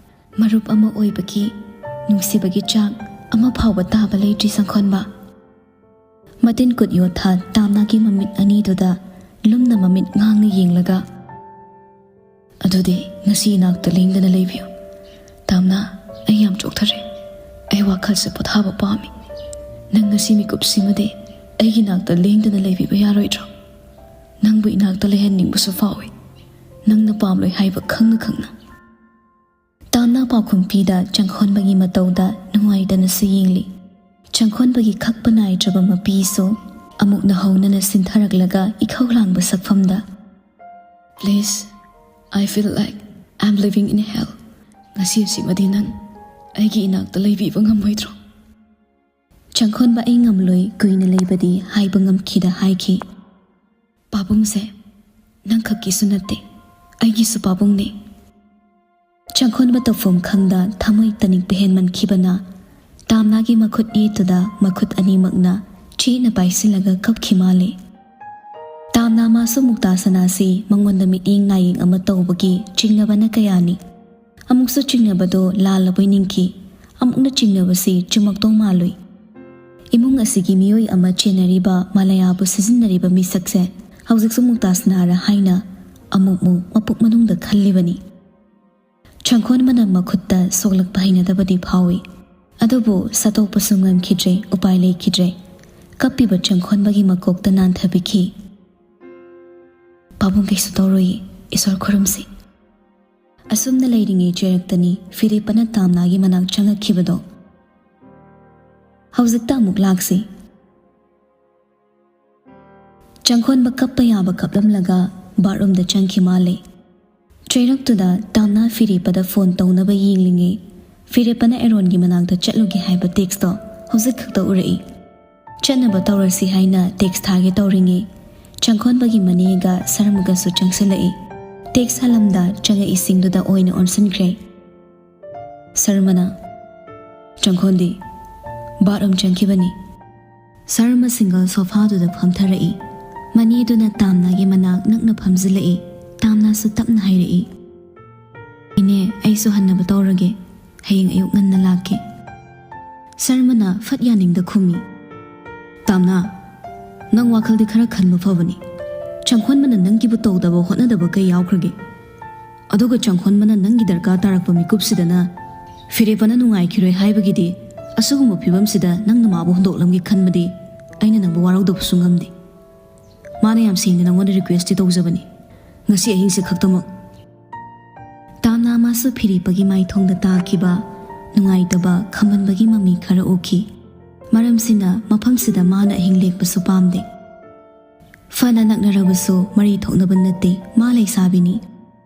ꯃꯔꯨꯞ ꯑꯃ ꯑꯣꯏꯕꯒꯤ ꯅꯨꯡꯁꯤꯕꯒꯤ ꯆꯥꯡ ꯑꯃ ꯐꯥꯎꯕ ꯇꯥꯕ ꯂꯩꯇ꯭ꯔꯤ, ꯆꯪꯈꯣꯟꯕ꯫ ꯃꯇꯤꯟ ꯀꯨꯠ ꯌꯣꯠꯊ ꯇꯥꯝꯅꯥꯒꯤ ꯃꯃꯤꯠ ꯑꯅꯤꯗꯨꯗ ꯂꯨꯝꯅ ꯃꯃꯤꯠ ꯉꯥꯡꯅ ꯌꯦꯡꯂꯒ, "ꯑꯗꯨꯗꯤ ꯉꯁꯤ ꯏꯅꯥꯛꯇ ꯂꯦꯡꯗꯅ ꯂꯩꯕꯤꯌꯨ꯫ ꯇꯥꯝꯅꯥ, ꯑꯩ ꯌꯥꯝ ꯆꯣꯛꯊꯔꯦ꯫ ꯑꯩ ꯋꯥꯈꯜꯁꯦ ꯄꯣꯊꯥꯕ ꯄꯥꯝꯃꯤ꯫ ꯅꯪ ꯉꯁꯤ ꯃꯤꯀꯨꯞꯁꯤꯃꯗꯤ ꯑꯩꯒꯤ ꯏꯅꯥꯛꯇ ꯂꯦꯡꯗꯅ ꯂꯩꯕꯤꯕ ꯌꯥꯔꯣꯏꯗ꯭ꯔꯣ? ꯅꯪꯕꯨ ꯏꯅꯥꯛꯇ ꯂꯩꯍꯟꯅꯤꯡꯕꯁꯨ ꯐꯥꯎꯏ, ꯅꯪꯅ ꯄꯥꯝꯂꯣꯏ ꯍꯥꯏꯕ ꯈꯪꯅ ꯈꯪꯅ"꯫ ꯇꯥꯝꯅꯥ ꯄꯥꯎꯈꯨꯝ ꯄꯤꯗ ꯆꯪꯈꯣꯟꯕꯒꯤ ꯃꯇꯧꯗ ꯅꯨꯡꯉꯥꯏꯇꯅꯁꯨ ꯌꯦꯡꯂꯤ꯫ ꯆꯪꯈꯣꯟꯕꯒꯤ ꯈꯛꯄ ꯅꯥꯏꯗ꯭ꯔꯕ ꯃꯄꯤꯁꯨ ꯑꯃꯨꯛꯅ ꯍꯧꯅꯅ ꯁꯤꯟꯊꯔꯛꯂꯒ ꯏꯈꯧ ꯂꯥꯡꯕ ꯁꯛꯐꯝꯗ, "Please, I feel like I'm living in hell. ꯉꯁꯤ ꯑꯁꯤꯃꯗꯤ ꯅꯪ ꯑꯩꯒꯤ ꯏꯅꯥꯛꯇ ꯂꯩꯕꯤꯕ ꯉꯝꯃꯣꯏꯗ꯭ꯔꯣ?" ꯆꯪꯈꯣꯟꯕ ꯑꯩ ꯉꯝꯂꯣꯏ ꯀꯨꯏꯅ ꯂꯩꯕꯗꯤ ꯍꯥꯏꯕ ꯉꯝꯈꯤꯗ ꯍꯥꯏꯈꯤ꯫ "ꯄꯥꯕꯨꯡꯁꯦ ꯅꯪꯈꯛꯀꯤꯁꯨ ꯅꯠꯇꯦ, ꯑꯩꯒꯤꯁꯨ ꯄꯥꯕꯨꯡꯅꯦ"꯫ ꯆꯪꯈꯣꯟꯕ ꯇꯧꯐꯝ ꯈꯪꯗ ꯊꯃꯣꯏ ꯇꯅꯤꯛꯄ ꯍꯦꯟꯃꯟꯈꯤꯕꯅ ꯇꯥꯝꯅꯥꯒꯤ ꯃꯈꯨꯠ ꯌꯦꯠꯇꯨꯗ ꯃꯈꯨꯠ ꯑꯅꯤꯃꯛꯅ ꯆꯦꯠꯅ ꯄꯥꯏꯁꯤꯜꯂꯒ ꯀꯞꯈꯤ ꯃꯥꯜꯂꯤ꯫ ꯇꯥꯝꯅꯥ ꯃꯥꯁꯨ ꯃꯨꯛꯇꯥ ꯁꯅꯥꯁꯤ ꯃꯉꯣꯟꯗ ꯃꯤꯠꯌꯦꯡ ꯅꯥꯌꯦꯡ ꯑꯃ ꯇꯧꯕꯒꯤ ꯆꯤꯡꯅꯕꯅ ꯀꯌꯥꯅꯤ꯫ ꯑꯃꯨꯛꯁꯨ ꯆꯤꯡꯅꯕꯗꯣ ꯂꯥꯜꯂꯕꯣꯏ ꯅꯤꯡꯈꯤ, ꯑꯃꯨꯛꯅ ꯆꯤꯡꯅꯕꯁꯤ ꯆꯨꯝꯃꯛꯇꯧ ꯃꯥꯜꯂꯨꯏ꯫ ꯏꯃꯨꯡ ꯑꯁꯤꯒꯤ ꯃꯤꯑꯣꯏ ꯑꯃ ꯆꯦꯟꯅꯔꯤꯕ ꯃꯥꯂꯌꯥꯕꯨ ꯁꯤꯖꯤꯟꯅꯔꯤꯕ ꯃꯤꯁꯛꯁꯦ ꯍꯧꯖꯤꯛꯁꯨ ꯃꯨꯛꯇꯥ ꯁꯅꯥꯔ ꯍꯥꯏꯅ ꯑꯃꯨꯛꯃꯨꯛ ꯃꯄꯨꯛ ꯃꯅꯨꯡꯗ ꯈꯜꯂꯤꯕꯅꯤ꯫ ꯆꯪꯈꯣꯟꯕꯅ ꯃꯈꯨꯠꯇ ꯁꯣꯛꯂꯛꯄ ꯍꯩꯅꯗꯕꯗꯤ ꯐꯥꯎꯏ, ꯑꯗꯨꯕꯨ ꯁꯠꯇꯣꯛꯄꯁꯨ ꯉꯝꯈꯤꯗ꯭ꯔꯦ, ꯎꯄꯥꯏ ꯂꯩꯈꯤꯗ꯭ꯔꯦ꯫ ꯀꯞꯄꯤꯕ ꯆꯪꯈꯣꯟꯕꯒꯤ ꯃꯀꯣꯛꯇ ꯅꯥꯟꯊꯕꯤꯈꯤ꯫ "ꯄꯥꯕꯨꯡ ꯀꯩꯁꯨ ꯇꯧꯔꯣꯏꯌꯦ, ꯏꯁꯣꯔ ꯈꯨꯔꯨꯝꯁꯤ꯫" ꯑꯁꯨꯝꯅ ꯂꯩꯔꯤꯉꯩ ꯆꯩꯔꯛꯇꯅꯤ ꯐꯤꯔꯦꯞꯄꯅ ꯇꯥꯝꯅꯥꯒꯤ ꯃꯅꯥꯛ ꯆꯪꯉꯛꯈꯤꯕꯗꯣ꯫ "ꯍꯧꯖꯤꯛꯇ ꯑꯃꯨꯛ ꯂꯥꯛꯁꯤ꯫" ꯆꯪꯈꯣꯟꯕ ꯀꯞꯄ ꯌꯥꯕ ꯀꯞꯂꯝꯂꯒ ꯕꯥꯠꯔꯨꯝꯗ ꯆꯪꯈꯤ ꯃꯥꯜꯂꯦ꯫ ꯆꯩꯔꯛꯇꯨꯗ ꯇꯥꯝꯅꯥ ꯐꯤꯔꯦꯞꯄꯗ ꯐꯣꯟ ꯇꯧꯅꯕ ꯌꯦꯡꯂꯤꯉꯩ, ꯐꯤꯔꯦꯞꯄꯅ ꯑꯦꯔꯣꯟꯒꯤ ꯃꯅꯥꯛꯇ ꯆꯠꯂꯨꯒꯦ ꯍꯥꯏꯕ ꯇꯦꯛꯁꯇꯣ ꯍꯧꯖꯤꯛ ꯈꯛꯇ ꯎꯔꯛꯏ꯫ ꯆꯠꯅꯕ ꯇꯧꯔꯁꯤ ꯍꯥꯏꯅ ꯇꯦꯛꯁ ꯊꯥꯒꯦ ꯇꯧꯔꯤꯉꯩ, ꯆꯪꯈꯣꯟꯕꯒꯤ ꯃꯅꯦꯒ ꯁꯔꯃꯒꯁꯨ ꯆꯪꯁꯤꯜꯂꯛꯏ꯫ ꯇꯦꯛꯁ ꯍꯜꯂꯝꯗ ꯆꯪꯉꯛꯏꯁꯤꯡꯗꯨꯗ ꯑꯣꯏꯅ ꯑꯣꯟꯁꯤꯟꯈ꯭ꯔꯦ꯫ ꯁꯔꯃꯅ, "ꯆꯪꯈꯣꯟꯗꯤ?" "ꯕꯥꯠꯔꯨꯝ ꯆꯪꯈꯤꯕꯅꯤ꯫" ꯁꯔꯃ ꯁꯤꯡꯒꯜ ꯁꯣꯐꯥꯗꯨꯗ ꯐꯝꯊꯔꯛꯏ꯫ ꯃꯅꯦꯗꯨꯅ ꯇꯥꯝꯅꯥꯒꯤ ꯃꯅꯥꯛ ꯅꯛꯅ ꯐꯝꯖꯤꯜꯂꯛꯏ꯫ ꯇꯥꯝꯅꯥꯁꯨ ꯇꯞꯅ ꯍꯥꯏꯔꯛꯏ, "ꯏꯅꯦ, ꯑꯩꯁꯨ ꯍꯟꯅꯕ ꯇꯧꯔꯒꯦ꯫ ꯍꯌꯦꯡ ꯑꯌꯨꯛ ꯉꯟꯅ ꯂꯥꯛꯀꯦ꯫" ꯁꯔꯃꯅ ꯐꯠ ꯌꯥꯅꯤꯡꯗ ꯈꯨꯝꯃꯤ, "ꯇꯥꯝꯅꯥ, ꯅꯪ ꯋꯥꯈꯜꯗꯤ ꯈꯔ ꯈꯟꯕ ꯐꯕꯅꯤ꯫ ꯆꯪꯈꯣꯟꯕꯅ ꯅꯪꯒꯤꯕꯨ ꯇꯧꯗꯕ ꯍꯣꯠꯅꯗꯕ ꯀꯩ ꯌꯥꯎꯈ꯭ꯔꯒꯦ? ꯑꯗꯨꯒ ꯆꯪꯈꯣꯟꯕꯅ ꯅꯪꯒꯤ ꯗꯔꯀꯥꯔ ꯇꯥꯔꯛꯄ ꯃꯤꯀꯨꯞꯁꯤꯗꯅ ꯐꯤꯔꯦꯞꯄꯅ ꯅꯨꯡꯉꯥꯏꯈꯤꯔꯣꯏ ꯍꯥꯏꯕꯒꯤꯗꯤ ꯑꯁꯤꯒꯨꯝꯕ ꯐꯤꯕꯝꯁꯤꯗ ꯅꯪꯅ ꯃꯥꯕꯨ ꯍꯨꯟꯗꯣꯛꯂꯝꯒꯦ ꯈꯟꯕꯗꯤ ꯑꯩꯅ ꯅꯪꯕꯨ ꯋꯥꯔꯧꯗꯕꯁꯨ ꯉꯝꯗꯦ꯫ ꯃꯥꯅ ꯌꯥꯝ ꯁꯦꯡꯅ ꯅꯪꯉꯣꯟꯗ ꯔꯤꯀ꯭ꯋꯦꯁꯇꯤ ꯇꯧꯖꯕꯅꯤ, ꯉꯁꯤ ꯑꯍꯤꯡꯁꯦ ꯈꯛꯇꯃꯛ꯫" ꯇꯥꯝꯅꯥ ꯃꯥꯁꯨ ꯐꯤꯔꯦꯞꯄꯒꯤ ꯃꯥꯏꯊꯣꯡꯗ ꯇꯥꯈꯤꯕ ꯅꯨꯡꯉꯥꯏꯇꯕ, ꯈꯝꯕꯟꯕꯒꯤ ꯃꯃꯤ ꯈꯔ ꯎꯈꯤ꯫ ꯃꯔꯝꯁꯤꯅ ꯃꯐꯝꯁꯤꯗ ꯃꯥꯅ ꯑꯍꯤꯡ ꯂꯦꯛꯄꯁꯨ ꯄꯥꯝꯗꯦ꯫ ꯐꯅ ꯅꯛꯅꯔꯕꯁꯨ ꯃꯔꯤ ꯊꯣꯛꯅꯕ ꯅꯠꯇꯦ, ꯃꯥ ꯂꯩꯁꯥꯕꯤꯅꯤ꯫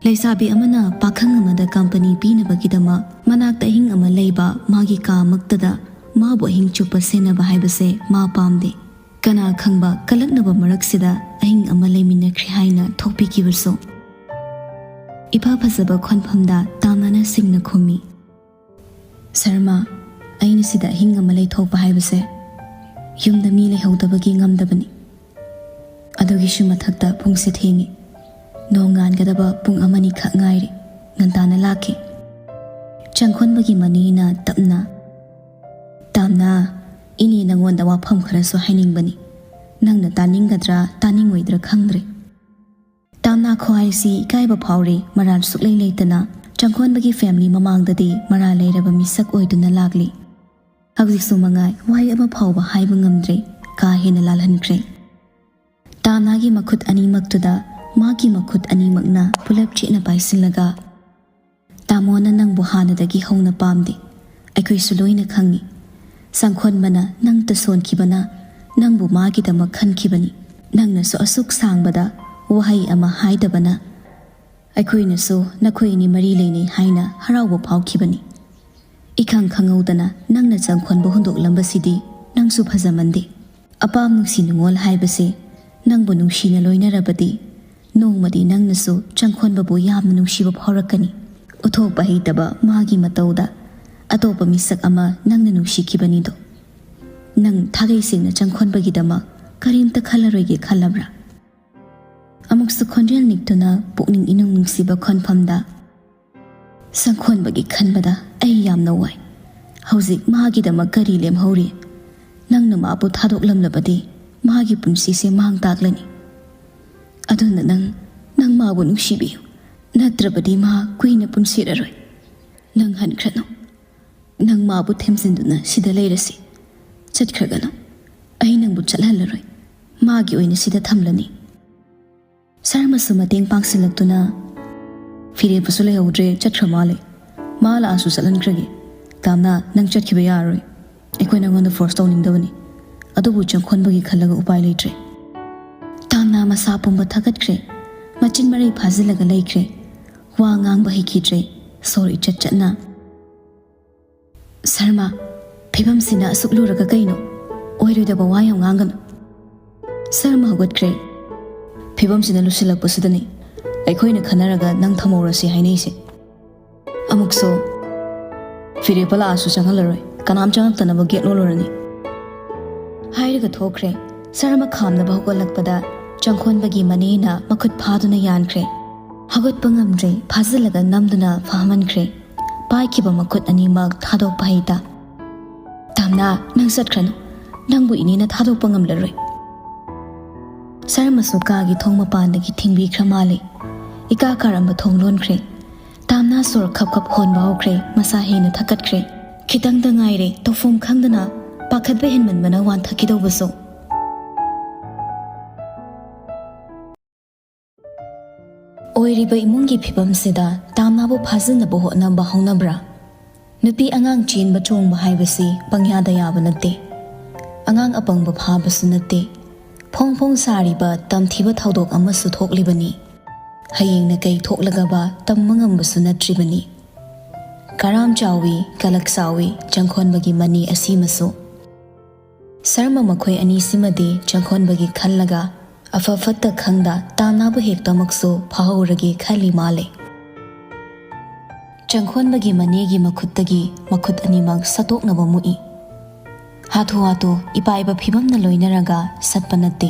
ꯂꯩꯁꯥꯕꯤ ꯑꯃꯅ ꯄꯥꯈꯪ ꯑꯃꯗ ꯀꯝꯄꯅꯤ ꯄꯤꯅꯕꯒꯤꯗꯃꯛ ꯃꯅꯥꯛꯇ ꯑꯍꯤꯡ ꯑꯃ ꯂꯩꯕ ꯃꯥꯒꯤ ꯀꯥꯃꯛꯇꯗ ꯃꯥꯕꯨ ꯑꯍꯤꯡ ꯆꯨꯞꯄ ꯁꯦꯟꯅꯕ ꯍꯥꯏꯕꯁꯦ ꯃꯥ ꯄꯥꯝꯗꯦ꯫ ꯀꯅꯥ ꯈꯪꯕ ꯀꯜꯂꯛꯅꯕ ꯃꯔꯛꯁꯤꯗ ꯑꯍꯤꯡ ꯑꯃ ꯂꯩꯃꯤꯟꯅꯈ꯭ꯔꯦ ꯍꯥꯏꯅ ꯊꯣꯛꯄꯤꯈꯤꯕꯁꯨ꯫ ꯏꯐ ꯐꯖꯕ ꯈꯣꯟꯐꯝꯗ ꯇꯥꯝꯅꯥꯅ ꯁꯤꯡꯅ ꯈꯨꯝꯃꯤ, "ꯁꯔꯃ, ꯑꯩꯅ ꯁꯤꯗ ꯑꯍꯤꯡ ꯑꯃ ꯂꯩꯊꯣꯛꯄ ꯍꯥꯏꯕꯁꯦ ꯌꯨꯝꯗ ꯃꯤ ꯂꯩꯍꯧꯗꯕꯒꯤ ꯉꯝꯗꯕꯅꯤ꯫ ꯑꯗꯨꯒꯤꯁꯨ ꯃꯊꯛꯇ ꯄꯨꯡꯁꯦ ꯊꯦꯡꯉꯤ꯫ ꯅꯣꯡ ꯉꯥꯟꯒꯗꯕ ꯄꯨꯡ ꯑꯃꯅꯤ ꯈꯛ ꯉꯥꯏꯔꯦ꯫ ꯉꯟꯇꯥꯅ ꯂꯥꯛꯀꯦ꯫" ꯆꯪꯈꯣꯟꯕꯒꯤ ꯃꯅꯦꯅ ꯇꯞꯅ, "ꯇꯥꯝꯅꯥ, ꯏꯅꯦ ꯅꯪꯉꯣꯟꯗ ꯋꯥꯐꯝ ꯈꯔꯁꯨ ꯍꯥꯏꯅꯤꯡꯕꯅꯤ꯫ ꯅꯪꯅ ꯇꯥꯅꯤꯡꯒꯗ꯭ꯔꯥ ꯇꯥꯅꯤꯡꯉꯣꯏꯗ꯭ꯔꯥ ꯈꯪꯗ꯭ꯔꯦ꯫" ꯇꯥꯝꯅꯥ ꯈ꯭ꯋꯥꯏꯁꯤ ꯏꯀꯥꯏꯕ ꯐꯥꯎꯔꯤ, ꯃꯔꯥꯜ ꯁꯨꯛꯂꯩ ꯂꯩꯇꯅ ꯆꯪꯈꯣꯟꯕꯒꯤ ꯐꯦꯃꯤꯂꯤ ꯃꯃꯥꯡꯗꯗꯤ ꯃꯔꯥꯜ ꯂꯩꯔꯕ ꯃꯤꯁꯛ ꯑꯣꯏꯗꯨꯅ ꯂꯥꯛꯂꯤ꯫ ꯍꯧꯖꯤꯛꯁꯨ ꯃꯉꯥꯏ, ꯋꯥꯍꯩ ꯑꯃ ꯐꯥꯎꯕ ꯍꯥꯏꯕ ꯉꯝꯗ꯭ꯔꯦ, ꯀꯥ ꯍꯦꯟꯅ ꯂꯥꯜꯍꯟꯈ꯭ꯔꯦ꯫ ꯇꯥꯝꯅꯥꯒꯤ ꯃꯈꯨꯠ ꯑꯅꯤꯃꯛꯇꯨꯗ ꯃꯥꯒꯤ ꯃꯈꯨꯠ ꯑꯅꯤꯃꯛꯅ ꯄꯨꯂꯞ ꯆꯦꯠꯅ ꯄꯥꯏꯁꯤꯜꯂꯒ, "ꯇꯥꯃꯣꯅ ꯅꯪꯕꯨ ꯍꯥꯟꯅꯗꯒꯤ ꯍꯧꯅ ꯄꯥꯝꯗꯦ, ꯑꯩꯈꯣꯏꯁꯨ ꯂꯣꯏꯅ ꯈꯪꯉꯤ꯫ ꯆꯪꯈꯣꯟꯕꯅ ꯅꯪꯇ ꯁꯣꯟꯈꯤꯕꯅ ꯅꯪꯕꯨ ꯃꯥꯒꯤꯗꯃꯛ ꯈꯟꯈꯤꯕꯅꯤ꯫ ꯅꯪꯅꯁꯨ ꯑꯁꯨꯛ ꯁꯥꯡꯕꯗ ꯋꯥꯍꯩ ꯑꯃ ꯍꯥꯏꯗꯕꯅ ꯑꯩꯈꯣꯏꯅꯁꯨ ꯅꯈꯣꯏ ꯑꯅꯤ ꯃꯔꯤ ꯂꯩꯅꯩ ꯍꯥꯏꯅ ꯍꯔꯥꯎꯕ ꯐꯥꯎꯈꯤꯕꯅꯤ꯫ ꯏꯈꯪ ꯈꯪꯍꯧꯗꯅ ꯅꯪꯅ ꯆꯪꯈꯣꯟꯕ ꯍꯨꯟꯗꯣꯛꯂꯝꯕꯁꯤꯗꯤ ꯅꯪꯁꯨ ꯐꯖꯃꯟꯗꯦ꯫ ꯑꯄꯥꯝ ꯅꯨꯡꯁꯤ ꯅꯨꯡꯉꯣꯜ ꯍꯥꯏꯕꯁꯦ ꯅꯪꯕꯨ ꯅꯨꯡꯁꯤꯅ ꯂꯣꯏꯅꯔꯕꯗꯤ ꯅꯣꯡꯃꯗꯤ ꯅꯪꯅꯁꯨ ꯆꯪꯈꯣꯟꯕꯕꯨ ꯌꯥꯝꯅ ꯅꯨꯡꯁꯤꯕ ꯐꯥꯎꯔꯛꯀꯅꯤ꯫ ꯎꯠꯊꯣꯛꯄ ꯍꯩꯇꯕ ꯃꯥꯒꯤ ꯃꯇꯧꯗ ꯑꯇꯣꯞꯄ ꯃꯤꯁꯛ ꯑꯃ ꯅꯪꯅ ꯅꯨꯡꯁꯤꯈꯤꯕꯅꯤꯗꯣ꯫ ꯅꯪ ꯊꯥꯒꯩ ꯁꯦꯡꯅ ꯆꯪꯈꯣꯟꯕꯒꯤꯗꯃꯛ ꯀꯔꯤꯝꯇ ꯈꯜꯂꯔꯣꯏꯒꯦ ꯈꯜꯂꯕ꯭ꯔꯥ?" ꯑꯃꯨꯛꯁꯨ ꯈꯣꯟꯖꯦꯜ ꯅꯤꯛꯇꯨꯅ ꯄꯨꯛꯅꯤꯡ ꯏꯅꯨꯡ ꯅꯨꯡꯁꯤꯕ ꯈꯣꯟꯐꯝꯗ, "ꯆꯪꯈꯣꯟꯕꯒꯤ ꯈꯟꯕꯗ ꯑꯩ ꯌꯥꯝꯅ ꯋꯥꯏ꯫ ꯍꯧꯖꯤꯛ ꯃꯥꯒꯤꯗꯃꯛ ꯀꯔꯤ ꯂꯦꯝꯍꯧꯔꯤ? ꯅꯪꯅ ꯃꯥꯕꯨ ꯊꯥꯗꯣꯛꯂꯝꯂꯕꯗꯤ ꯃꯥꯒꯤ ꯄꯨꯟꯁꯤꯁꯦ ꯃꯥꯡ ꯇꯥꯛꯂꯅꯤ꯫ ꯑꯗꯨꯅ ꯅꯪ, ꯅꯪ ꯃꯥꯕꯨ ꯅꯨꯡꯁꯤꯕꯤꯌꯨ, ꯅꯠꯇ꯭ꯔꯕꯗꯤ ꯃꯥ ꯀꯨꯏꯅ ꯄꯨꯟꯁꯤꯔꯔꯣꯏ꯫ ꯅꯪ ꯍꯟꯈ꯭ꯔꯅꯨ꯫ ꯅꯪ ꯃꯥꯕꯨ ꯊꯦꯝꯖꯤꯟꯗꯨꯅ ꯁꯤꯗ ꯂꯩꯔꯁꯤ꯫ ꯆꯠꯈ꯭ꯔꯒꯅꯨ꯫ ꯑꯩ ꯅꯪꯕꯨ ꯆꯠꯍꯜꯂꯔꯣꯏ꯫ ꯃꯥꯒꯤ ꯑꯣꯏꯅ ꯁꯤꯗ ꯊꯝꯂꯅꯤ꯫" ꯁꯔꯃꯁꯨ ꯃꯇꯦꯡ ꯄꯥꯡꯁꯤꯜꯂꯛꯇꯨꯅ, "ꯐꯤꯔꯦꯞꯄꯁꯨ ꯂꯩꯍꯧꯗ꯭ꯔꯦ, ꯆꯠꯈ꯭ꯔ ꯃꯥꯜꯂꯦ꯫ ꯃꯥ ꯂꯥꯛꯑꯁꯨ ꯆꯠꯍꯟꯈ꯭ꯔꯒꯦ꯫ ꯇꯥꯝꯅꯥ, ꯅꯪ ꯆꯠꯈꯤꯕ ꯌꯥꯔꯔꯣꯏ꯫ ꯑꯩꯈꯣꯏ ꯅꯪꯉꯣꯟꯗ ꯐꯣꯔꯁ ꯇꯧꯅꯤꯡꯗꯕꯅꯤ꯫ ꯑꯗꯨꯕꯨ ꯆꯪꯈꯣꯟꯕꯒꯤ ꯈꯜꯂꯒ ꯎꯄꯥꯏ ꯂꯩꯇ꯭ꯔꯦ꯫" ꯇꯥꯝꯅꯥ ꯃꯁꯥ ꯄꯨꯝꯕ ꯊꯀꯠꯈ꯭ꯔꯦ꯫ ꯃꯆꯤꯟ ꯃꯔꯩ ꯐꯥꯖꯤꯜꯂꯒ ꯂꯩꯈ꯭ꯔꯦ꯫ ꯋꯥ ꯉꯥꯡꯕ ꯍꯩꯈꯤꯗ꯭ꯔꯦ꯫ ꯁꯣꯔ ꯏꯆꯠ ꯆꯠꯅ, "ꯁꯔꯃ, ꯐꯤꯕꯝꯁꯤꯅ ꯑꯁꯨꯛ ꯂꯨꯔꯒ ꯀꯩꯅꯣ? ꯑꯣꯏꯔꯣꯏꯗꯕ ꯋꯥ ꯌꯥꯝ ꯉꯥꯡꯒꯅꯨ꯫" ꯁꯔꯃ ꯍꯧꯒꯠꯈ꯭ꯔꯦ꯫ "ꯐꯤꯕꯝꯁꯤꯅ ꯂꯨꯁꯤꯜꯂꯛꯄꯁꯤꯗꯅꯤ ꯑꯩꯈꯣꯏꯅ ꯈꯟꯅꯔꯒ ꯅꯪ ꯊꯝꯍꯧꯔꯁꯤ ꯍꯥꯏꯅꯩꯁꯦ꯫ ꯑꯃꯨꯛꯁꯨ ꯐꯤꯔꯦꯞꯄ ꯂꯥꯛꯑꯁꯨ ꯆꯪꯍꯜꯂꯔꯣꯏ, ꯀꯅꯥꯝ ꯆꯪꯉꯛꯇꯅꯕ ꯒꯦꯠ ꯂꯣꯜꯂꯨꯔꯅꯤ꯫ ꯍꯥꯏꯔꯒ ꯊꯣꯛꯈ꯭ꯔꯦ꯫ ꯁꯔꯃ ꯈꯥꯝꯅꯕ ꯍꯧꯒꯠꯂꯛꯄꯗ ꯆꯪꯈꯣꯟꯕꯒꯤ ꯃꯅꯦꯅ ꯃꯈꯨꯠ ꯐꯥꯗꯨꯅ ꯌꯥꯟꯈ꯭ꯔꯦ꯫ ꯍꯧꯒꯠꯄ ꯉꯝꯗ꯭ꯔꯦ, ꯐꯥꯖꯤꯜꯂꯒ ꯅꯝꯗꯨꯅ ꯐꯥꯍꯟꯈ꯭ꯔꯦ꯫ ꯄꯥꯏꯈꯤꯕ ꯃꯈꯨꯠ ꯑꯅꯤꯃꯛ ꯊꯥꯗꯣꯛꯄ ꯍꯩꯇ꯫ "ꯇꯥꯝꯅꯥ, ꯅꯪ ꯆꯠꯈ꯭ꯔꯅꯨ, ꯅꯪꯕꯨ ꯏꯅꯦꯅ ꯊꯥꯗꯣꯛꯄ ꯉꯝꯂꯔꯣꯏ꯫" ꯁꯔꯃꯁꯨ ꯀꯥꯒꯤ ꯊꯣꯡ ꯃꯄꯥꯟꯗꯒꯤ ꯊꯤꯡꯕꯤꯈ꯭ꯔ ꯃꯥꯜꯂꯦ꯫ ꯏꯀꯥ ꯀꯥꯔꯝꯕ ꯊꯣꯡ ꯂꯣꯟꯈ꯭ꯔꯦ꯫ ꯇꯥꯝꯅꯥ ꯁꯣꯔ ꯈꯞ ꯈꯞ ꯍꯣꯟꯕ ꯍꯧꯈ꯭ꯔꯦ, ꯃꯁꯥ ꯍꯦꯟꯅ ꯊꯛꯀꯠꯈ꯭ꯔꯦ꯫ ꯈꯤꯇꯪꯗ ꯉꯥꯏꯔꯦ, ꯇꯧꯐꯝ ꯈꯪꯗꯅ ꯄꯥꯈꯠꯄ ꯍꯦꯟꯃꯟꯕꯅ ꯋꯥꯟꯊꯈꯤꯗꯧꯕꯁꯨ꯫ ꯑꯣꯏꯔꯤꯕ ꯏꯃꯨꯡꯒꯤ ꯐꯤꯕꯝꯁꯤꯗ ꯇꯥꯝꯅꯥꯕꯨ ꯐꯥꯖꯤꯟꯅꯕ ꯍꯣꯠꯅꯕ ꯍꯧꯅꯕ꯭ꯔꯥ? ꯅꯨꯄꯤ ꯑꯉꯥꯡ ꯆꯦꯟꯕ ꯆꯣꯡꯕ ꯍꯥꯏꯕꯁꯤ ꯄꯪꯌꯥꯗ ꯌꯥꯕ ꯅꯠꯇꯦ꯫ ꯑꯉꯥꯡ ꯑꯄꯪꯕ ꯐꯥꯕꯁꯨ ꯅꯠꯇꯦ꯫ ꯐꯣꯡ ꯐꯣꯡ ꯁꯥꯔꯤꯕ ꯇꯝꯊꯤꯕ ꯊꯧꯗꯣꯛ ꯑꯃꯁꯨ ꯊꯣꯛꯂꯤꯕꯅꯤ꯫ ꯍꯌꯦꯡꯅ ꯀꯩ ꯊꯣꯛꯂꯒꯕ ꯇꯝꯕ ꯉꯝꯕꯁꯨ ꯅꯠꯇ꯭ꯔꯤꯕꯅꯤ꯫ ꯀꯔꯥꯝ ꯆꯥꯎꯏ, ꯀꯂꯛ ꯆꯥꯎꯏ, ꯆꯪꯈꯣꯟꯕꯒꯤ ꯃꯅꯤ ꯑꯁꯤꯃꯁꯨ꯫ ꯁꯔꯃ ꯃꯈꯣꯏ ꯑꯅꯤꯁꯤꯃꯗꯤ ꯆꯪꯈꯣꯟꯕꯒꯤ ꯈꯜꯂꯒ ꯑꯐ ꯐꯠꯇ ꯈꯪꯗ ꯇꯥꯝꯅꯥꯕꯨ ꯍꯦꯛꯇꯃꯛꯁꯨ ꯐꯥꯍꯧꯔꯒꯦ ꯈꯜꯂꯤ ꯃꯥꯜꯂꯦ꯫ ꯆꯪꯈꯣꯟꯕꯒꯤ ꯃꯅꯦꯒꯤ ꯃꯈꯨꯠꯇꯒꯤ ꯃꯈꯨꯠ ꯑꯅꯤꯃꯛ ꯁꯠꯇꯣꯛꯅꯕ ꯃꯨꯛꯏ꯫ "ꯍꯥꯊꯨ ꯍꯥꯊꯨ ꯏꯄꯥꯏꯕ ꯐꯤꯕꯝꯅ ꯂꯣꯏꯅꯔꯒ ꯁꯠꯄ ꯅꯠꯇꯦ꯫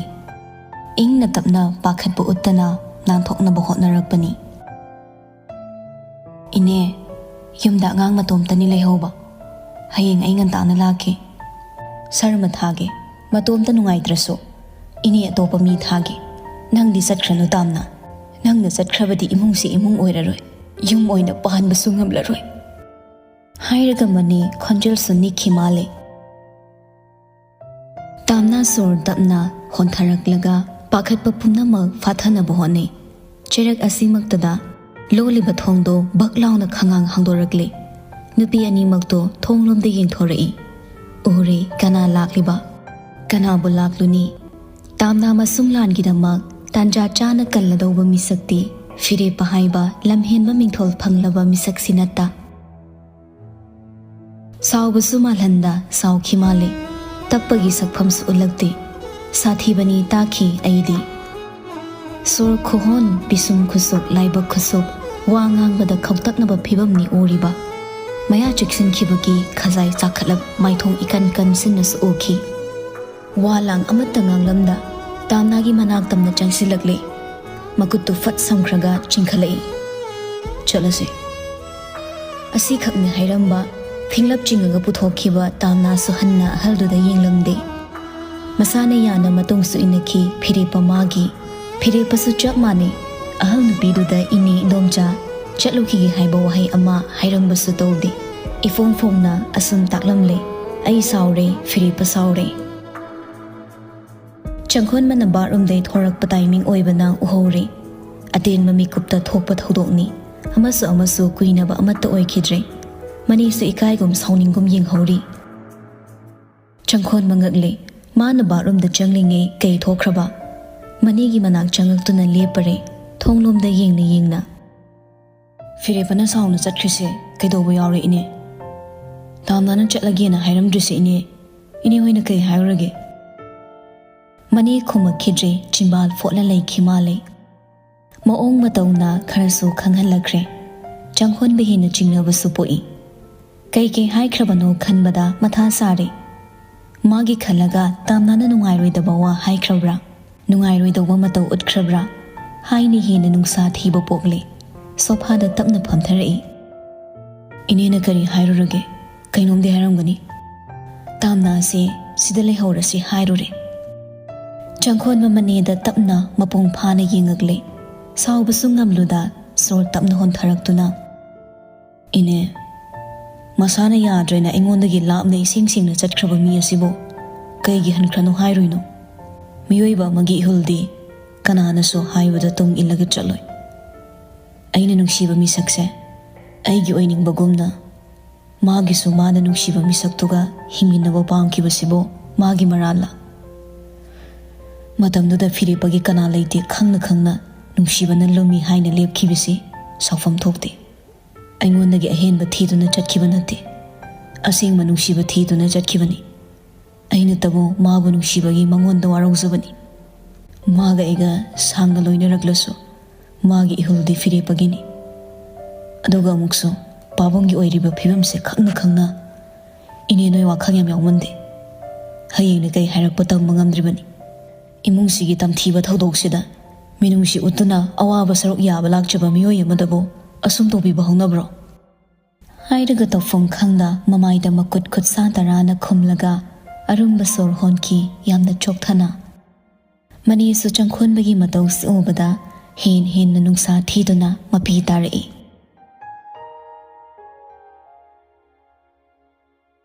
ꯏꯪꯅ ꯇꯞꯅ ꯄꯥꯈꯠꯄ ꯎꯠꯇꯅ ꯅꯥꯟꯊꯣꯛꯅꯕ ꯍꯣꯠꯅꯔꯛꯄꯅꯤ꯫" "ꯏꯅꯦ, ꯌꯨꯝꯗ ꯑꯉꯥꯡ ꯃꯇꯣꯝꯇꯅꯤ ꯂꯩꯍꯧꯕ꯫ ꯍꯌꯦꯡ ꯑꯩ ꯉꯟꯇꯥꯅ ꯂꯥꯛꯀꯦ꯫ ꯁꯔꯃ ꯊꯥꯒꯦ꯫ ꯃꯇꯣꯝꯇ ꯅꯨꯡꯉꯥꯏꯇ꯭ꯔꯁꯨ ꯏꯅꯦ ꯑꯇꯣꯞꯄ ꯃꯤ ꯊꯥꯒꯦ꯫ ꯅꯪꯗꯤ ꯆꯠꯈ꯭ꯔꯅꯨ ꯇꯥꯝꯅ꯫ ꯅꯪꯅ ꯆꯠꯈ꯭ꯔꯕꯗꯤ ꯏꯃꯨꯡꯁꯤ ꯏꯃꯨꯡ ꯑꯣꯏꯔꯔꯣꯏ꯫ ꯌꯨꯝ ꯑꯣꯏꯅ ꯄꯥꯟꯕꯁꯨ ꯉꯝꯂꯔꯣꯏ꯫" ꯍꯥꯏꯔꯒ ꯃꯅꯦ ꯈꯣꯟꯖꯦꯜꯁꯨ ꯅꯤꯛꯈꯤ ꯃꯥꯜꯂꯦ꯫ ꯇꯥꯝꯅꯥ ꯁꯣꯔ ꯇꯞꯅ ꯍꯣꯟꯊꯔꯛꯂꯒ ꯄꯥꯈꯠꯄ ꯄꯨꯝꯅꯃꯛ ꯐꯥꯊꯅꯕ ꯍꯣꯠꯅꯩ꯫ ꯆꯩꯔꯛ ꯑꯁꯤꯃꯛꯇꯗ ꯂꯣꯜꯂꯤꯕ ꯊꯣꯡꯗꯣ ꯕꯛ ꯂꯥꯎꯅ ꯈꯉꯥꯡ ꯍꯥꯡꯗꯣꯔꯛꯂꯦ꯫ ꯅꯨꯄꯤ ꯑꯅꯤꯃꯛꯇꯣ ꯊꯣꯡꯂꯣꯝꯗ ꯌꯦꯡꯊꯣꯔꯛꯏ꯫ ꯎꯔꯦ ꯀꯅꯥ ꯂꯥꯛꯂꯤꯕ꯫ ꯀꯅꯥꯕꯨ ꯂꯥꯛꯂꯨꯅꯤ? ꯇꯥꯝꯅꯥ ꯃꯁꯨꯡ ꯂꯥꯟꯒꯤꯗꯃꯛ ꯇꯥꯟꯖꯥ ꯆꯥꯅ ꯀꯜꯂꯗꯧꯕ ꯃꯤꯁꯛꯇꯤ ꯐꯤꯔꯦꯞꯄ ꯍꯥꯏꯕ ꯂꯝꯍꯦꯟꯕ ꯃꯤꯡꯊꯣꯜ ꯐꯪꯂꯕ ꯃꯤꯁꯛꯁꯤ ꯅꯠꯇ꯫ ꯁꯥꯎꯕꯁꯨ ꯃꯥꯜꯍꯟꯗ ꯁꯥꯎꯈꯤ ꯃꯥꯜꯂꯦ꯫ ꯇꯞꯄꯒꯤ ꯁꯛꯐꯝꯁꯨ ꯎꯠꯂꯛꯇꯦ꯫ ꯁꯥꯊꯤꯕꯅꯤ ꯇꯥꯈꯤ ꯑꯩꯗꯤ꯫ ꯁꯣꯔ ꯈꯨꯍꯣꯟ, ꯄꯤꯁꯨꯝ ꯈꯨꯁꯨꯞ, ꯂꯥꯏꯕꯛ ꯈꯨꯁꯨꯞ, ꯋꯥ ꯉꯥꯡꯕꯗ ꯈꯧꯇꯛꯅꯕ ꯐꯤꯕꯝꯅꯤ ꯎꯔꯤꯕ꯫ ꯃꯌꯥ ꯆꯤꯛꯁꯤꯟꯈꯤꯕꯒꯤ ꯈꯖꯥꯏ ꯆꯥꯈꯠꯂꯞ, ꯃꯥꯏꯊꯣꯡ ꯏꯀꯟ ꯀꯟꯁꯤꯟꯅꯁꯨ ꯎꯈꯤ꯫ ꯋꯥ ꯂꯥꯡ ꯑꯃꯠꯇ ꯉꯥꯡꯂꯝꯗ ꯇꯥꯝꯅꯥꯒꯤ ꯃꯅꯥꯛ ꯇꯝꯅ ꯆꯪꯁꯤꯜꯂꯛꯂꯦ꯫ ꯃꯈꯨꯠꯇꯨ ꯐꯠ ꯁꯝꯈ꯭ꯔꯒ ꯆꯤꯡꯈꯠꯂꯛꯏ꯫ "ꯆꯠꯂꯁꯤ꯫" ꯑꯁꯤꯈꯛꯅꯤ ꯍꯥꯏꯔꯝꯕ, ꯐꯤꯡꯂꯞ ꯆꯤꯡꯉꯒ ꯄꯨꯊꯣꯛꯈꯤꯕ ꯇꯥꯝꯅꯥꯁꯨ ꯍꯟꯅ ꯑꯍꯜꯗꯨꯗ ꯌꯦꯡꯂꯝꯗꯦ꯫ ꯃꯁꯥꯅ ꯌꯥꯅ ꯃꯇꯨꯡꯁꯨ ꯏꯟꯅꯈꯤ ꯐꯤꯔꯦꯞꯄ ꯃꯥꯒꯤ꯫ ꯐꯤꯔꯦꯞꯄꯁꯨ ꯆꯞ ꯃꯥꯟꯅꯩ꯫ ꯑꯍꯜ ꯅꯨꯄꯤꯗꯨꯗ "ꯏꯅꯦ, ꯏꯗꯣꯝꯆꯥ, ꯆꯠꯂꯨꯈꯤꯒꯦ" ꯍꯥꯏꯕ ꯋꯥꯍꯩ ꯑꯃ ꯍꯥꯏꯔꯝꯕꯁꯨ ꯇꯧꯗꯦ꯫ ꯏꯐꯣꯡ ꯐꯣꯡꯅ ꯑꯁꯨꯝ ꯇꯥꯛꯂꯝꯂꯦ, "ꯑꯩ ꯁꯥꯎꯔꯦ, ꯐꯤꯔꯦꯞꯄ ꯁꯥꯎꯔꯦ꯫" ꯆꯪꯈꯣꯟꯕꯅ ꯕꯥꯠꯔꯨꯝꯗꯩ ꯊꯣꯔꯛꯄ ꯇꯥꯏꯃꯤꯡ ꯑꯣꯏꯕꯅ ꯎꯍꯧꯔꯦ꯫ ꯑꯇꯦꯟꯕ ꯃꯤꯀꯨꯞꯇ ꯊꯣꯛꯄ ꯊꯧꯗꯣꯛꯅꯤ꯫ ꯑꯃꯁꯨ ꯑꯃꯁꯨ ꯀꯨꯏꯅꯕ ꯑꯃꯠꯇ ꯑꯣꯏꯈꯤꯗ꯭ꯔꯦ꯫ ꯃꯅꯤꯁꯨ ꯏꯀꯥꯏꯒꯨꯝ ꯁꯥꯎꯅꯤꯡꯒꯨꯝ ꯌꯦꯡꯍꯧꯔꯤ꯫ ꯆꯪꯈꯣꯟꯕ ꯉꯛꯂꯦ꯫ ꯃꯥꯅ ꯕꯥꯠꯔꯨꯝꯗ ꯆꯪꯂꯤꯉꯩ ꯀꯩ ꯊꯣꯛꯈ꯭ꯔꯕ? ꯃꯅꯤꯒꯤ ꯃꯅꯥꯛ ꯆꯪꯂꯛꯇꯨꯅ ꯂꯦꯞꯄꯔꯦ, ꯊꯣꯡꯂꯣꯝꯗ ꯌꯦꯡꯅ ꯌꯦꯡꯅ꯫ "ꯐꯤꯔꯦꯞꯄꯅ ꯁꯥꯎꯅ ꯆꯠꯈ꯭ꯔꯤꯁꯦ ꯀꯩꯗꯧꯕ ꯌꯥꯎꯔꯦ, ꯏꯅꯦ? ꯇꯥꯝꯅꯥꯅ ꯆꯠꯂꯒꯦꯅ ꯍꯥꯏꯔꯝꯗ꯭ꯔꯤꯁꯦ, ꯏꯅꯦ, ꯏꯅꯦ ꯍꯣꯏꯅ ꯀꯩ ꯍꯥꯏꯔꯨꯔꯒꯦ?" ꯃꯅꯤ ꯈꯨꯝꯃꯛꯈꯤꯗ꯭ꯔꯦ, ꯆꯤꯝꯕꯥꯜ ꯐꯣꯠꯂ ꯂꯩꯈꯤ ꯃꯥꯜꯂꯦ꯫ ꯃꯑꯣꯡ ꯃꯇꯧꯅ ꯈꯔꯁꯨ ꯈꯪꯍꯜꯂꯛꯈ꯭ꯔꯦ꯫ ꯆꯪꯈꯣꯟꯕ ꯍꯦꯟꯅ ꯆꯤꯡꯅꯕꯁꯨ ꯄꯣꯛꯏ꯫ ꯀꯩ ꯀꯩ ꯍꯥꯏꯈ꯭ꯔꯕꯅꯣ ꯈꯟꯕꯗ ꯃꯊꯥ ꯁꯥꯔꯦ꯫ ꯃꯥꯒꯤ ꯈꯜꯂꯒ ꯇꯥꯝꯅꯥꯅ ꯅꯨꯡꯉꯥꯏꯔꯣꯏꯗꯕ ꯋꯥ ꯍꯥꯏꯈ꯭ꯔꯕ꯭ꯔꯥ? ꯅꯨꯡꯉꯥꯏꯔꯣꯏꯗꯧꯕ ꯃꯇꯧ ꯎꯠꯈ꯭ꯔꯕ꯭ꯔꯥ? ꯍꯥꯏꯅ ꯍꯦꯟꯅ ꯅꯨꯡꯁꯥ ꯊꯤꯕ ꯄꯣꯛꯂꯦ꯫ ꯁꯣꯐꯥꯗ ꯇꯞꯅ ꯐꯝꯊꯔꯛꯏ꯫ "ꯏꯅꯦꯅ ꯀꯔꯤ ꯍꯥꯏꯔꯨꯔꯒꯦ? ꯀꯩꯅꯣꯝꯗꯤ ꯍꯥꯏꯔꯝꯒꯅꯤ꯫ ꯇꯥꯝꯅꯥꯁꯦ ꯁꯤꯗ ꯂꯩꯍꯧꯔꯁꯤ ꯍꯥꯏꯔꯨꯔꯦ꯫" ꯆꯪꯈꯣꯟꯕ ꯃꯅꯤꯗ ꯇꯞꯅ ꯃꯄꯨꯡ ꯐꯥꯅ ꯌꯦꯡꯉꯛꯂꯦ꯫ ꯁꯥꯎꯕꯁꯨ ꯉꯝꯂꯨꯗ ꯁꯣꯔ ꯇꯞꯅ ꯍꯣꯟꯊꯔꯛꯇꯨꯅ, "ꯏꯅꯦ, ꯃꯁꯥꯅ ꯌꯥꯗ꯭ꯔꯦꯅ ꯑꯩꯉꯣꯟꯗꯒꯤ ꯂꯥꯞꯅ ꯏꯁꯦꯡ ꯁꯦꯡꯅ ꯆꯠꯈ꯭ꯔꯕ ꯃꯤ ꯑꯁꯤꯕꯨ ꯀꯩꯒꯤ ꯍꯟꯈ꯭ꯔꯅꯨ ꯍꯥꯏꯔꯨꯏꯅꯣ? ꯃꯤꯑꯣꯏꯕ ꯑꯃꯒꯤ ꯏꯍꯨꯜꯗꯤ ꯀꯅꯥꯅꯁꯨ ꯍꯥꯏꯕꯗ ꯇꯨꯡ ꯏꯜꯂꯒ ꯆꯠꯂꯣꯏ꯫ ꯑꯩꯅ ꯅꯨꯡꯁꯤꯕ ꯃꯤꯁꯛꯁꯦ ꯑꯩꯒꯤ ꯑꯣꯏꯅꯤꯡꯕꯒꯨꯝꯅ ꯃꯥꯒꯤꯁꯨ ꯃꯥꯅ ꯅꯨꯡꯁꯤꯕ ꯃꯤꯁꯛꯇꯨꯒ ꯍꯤꯡꯃꯤꯟꯅꯕ ꯄꯥꯝꯈꯤꯕꯁꯤꯕꯨ ꯃꯥꯒꯤ ꯃꯔꯥꯜꯂ? ꯃꯇꯝꯗꯨꯗ ꯐꯤꯔꯦꯞꯄꯒꯤ ꯀꯅꯥ ꯂꯩꯇꯦ ꯈꯪꯅ ꯈꯪꯅ ꯅꯨꯡꯁꯤꯕꯅ ꯂꯨꯝꯃꯤ ꯍꯥꯏꯅ ꯂꯦꯞꯈꯤꯕꯁꯤ ꯁꯥꯎꯐꯝ ꯊꯣꯛꯇꯦ꯫ ꯑꯩꯉꯣꯟꯗꯒꯤ ꯑꯍꯦꯟꯕ ꯊꯤꯗꯨꯅ ꯆꯠꯈꯤꯕ ꯅꯠꯇꯦ꯫ ꯑꯁꯦꯡꯕ ꯅꯨꯡꯁꯤꯕ ꯊꯤꯗꯨꯅ ꯆꯠꯈꯤꯕꯅꯤ꯫ ꯑꯩꯅꯇꯕꯨ ꯃꯥꯕꯨ ꯅꯨꯡꯁꯤꯕꯒꯤ ꯃꯉꯣꯟꯗ ꯋꯥꯔꯧꯖꯕꯅꯤ꯫ ꯃꯥꯒ ꯑꯩꯒ ꯁꯥꯡꯅ ꯂꯣꯏꯅꯔꯛꯂꯁꯨ, ꯃꯥꯒꯤ ꯏꯍꯨꯜꯗꯤ ꯐꯤꯔꯦꯞꯄꯒꯤꯅꯤ꯫ ꯑꯗꯨꯒ ꯑꯃꯨꯛꯁꯨ ꯄꯥꯕꯨꯡꯒꯤ ꯑꯣꯏꯔꯤꯕ ꯐꯤꯕꯝꯁꯦ ꯈꯪꯅ ꯈꯪꯅ ꯏꯅꯦ ꯅꯣꯏ ꯋꯥꯈꯜ ꯌꯥꯝ ꯌꯥꯎꯃꯟꯗꯦ꯫ ꯍꯌꯦꯡꯅ ꯀꯩ ꯍꯥꯏꯔꯛꯄ ꯇꯝꯕ ꯉꯝꯗ꯭ꯔꯤꯕꯅꯤ꯫ ꯏꯃꯨꯡꯁꯤꯒꯤ ꯇꯝꯊꯤꯕ ꯊꯧꯗꯣꯛꯁꯤꯗ ꯃꯤꯅꯨꯡꯁꯤ ꯎꯠꯇꯨꯅ ꯑꯋꯥꯕ ꯁꯔꯨꯛ ꯌꯥꯕ ꯂꯥꯛꯆꯕ ꯃꯤꯑꯣꯏ ꯑꯃꯗꯕꯨ ꯑꯁꯨꯝ ꯇꯧꯕꯤꯕ ꯍꯧꯅꯕ꯭ꯔꯣ? ꯍꯥꯏꯔꯒ ꯇꯧꯐꯝ ꯈꯪꯗ ꯃꯃꯥꯏꯗ ꯃꯈꯨꯠ ꯈꯨꯠꯁꯥ ꯇꯔꯥꯅ ꯈꯨꯝꯂꯒ ꯑꯔꯨꯝꯕ ꯁꯣꯔ ꯍꯣꯟꯈꯤ, ꯌꯥꯝꯅ ꯆꯣꯛꯊꯅ꯫ ꯃꯅꯦꯁꯨ ꯆꯪꯈꯣꯟꯕꯒꯤ ꯃꯇꯧꯁꯤ ꯎꯕꯗ ꯍꯦꯟ ꯍꯦꯟꯅ ꯅꯨꯡꯁꯥ ꯊꯤꯗꯨꯅ ꯃꯄꯤ ꯇꯥꯔꯛꯏ꯫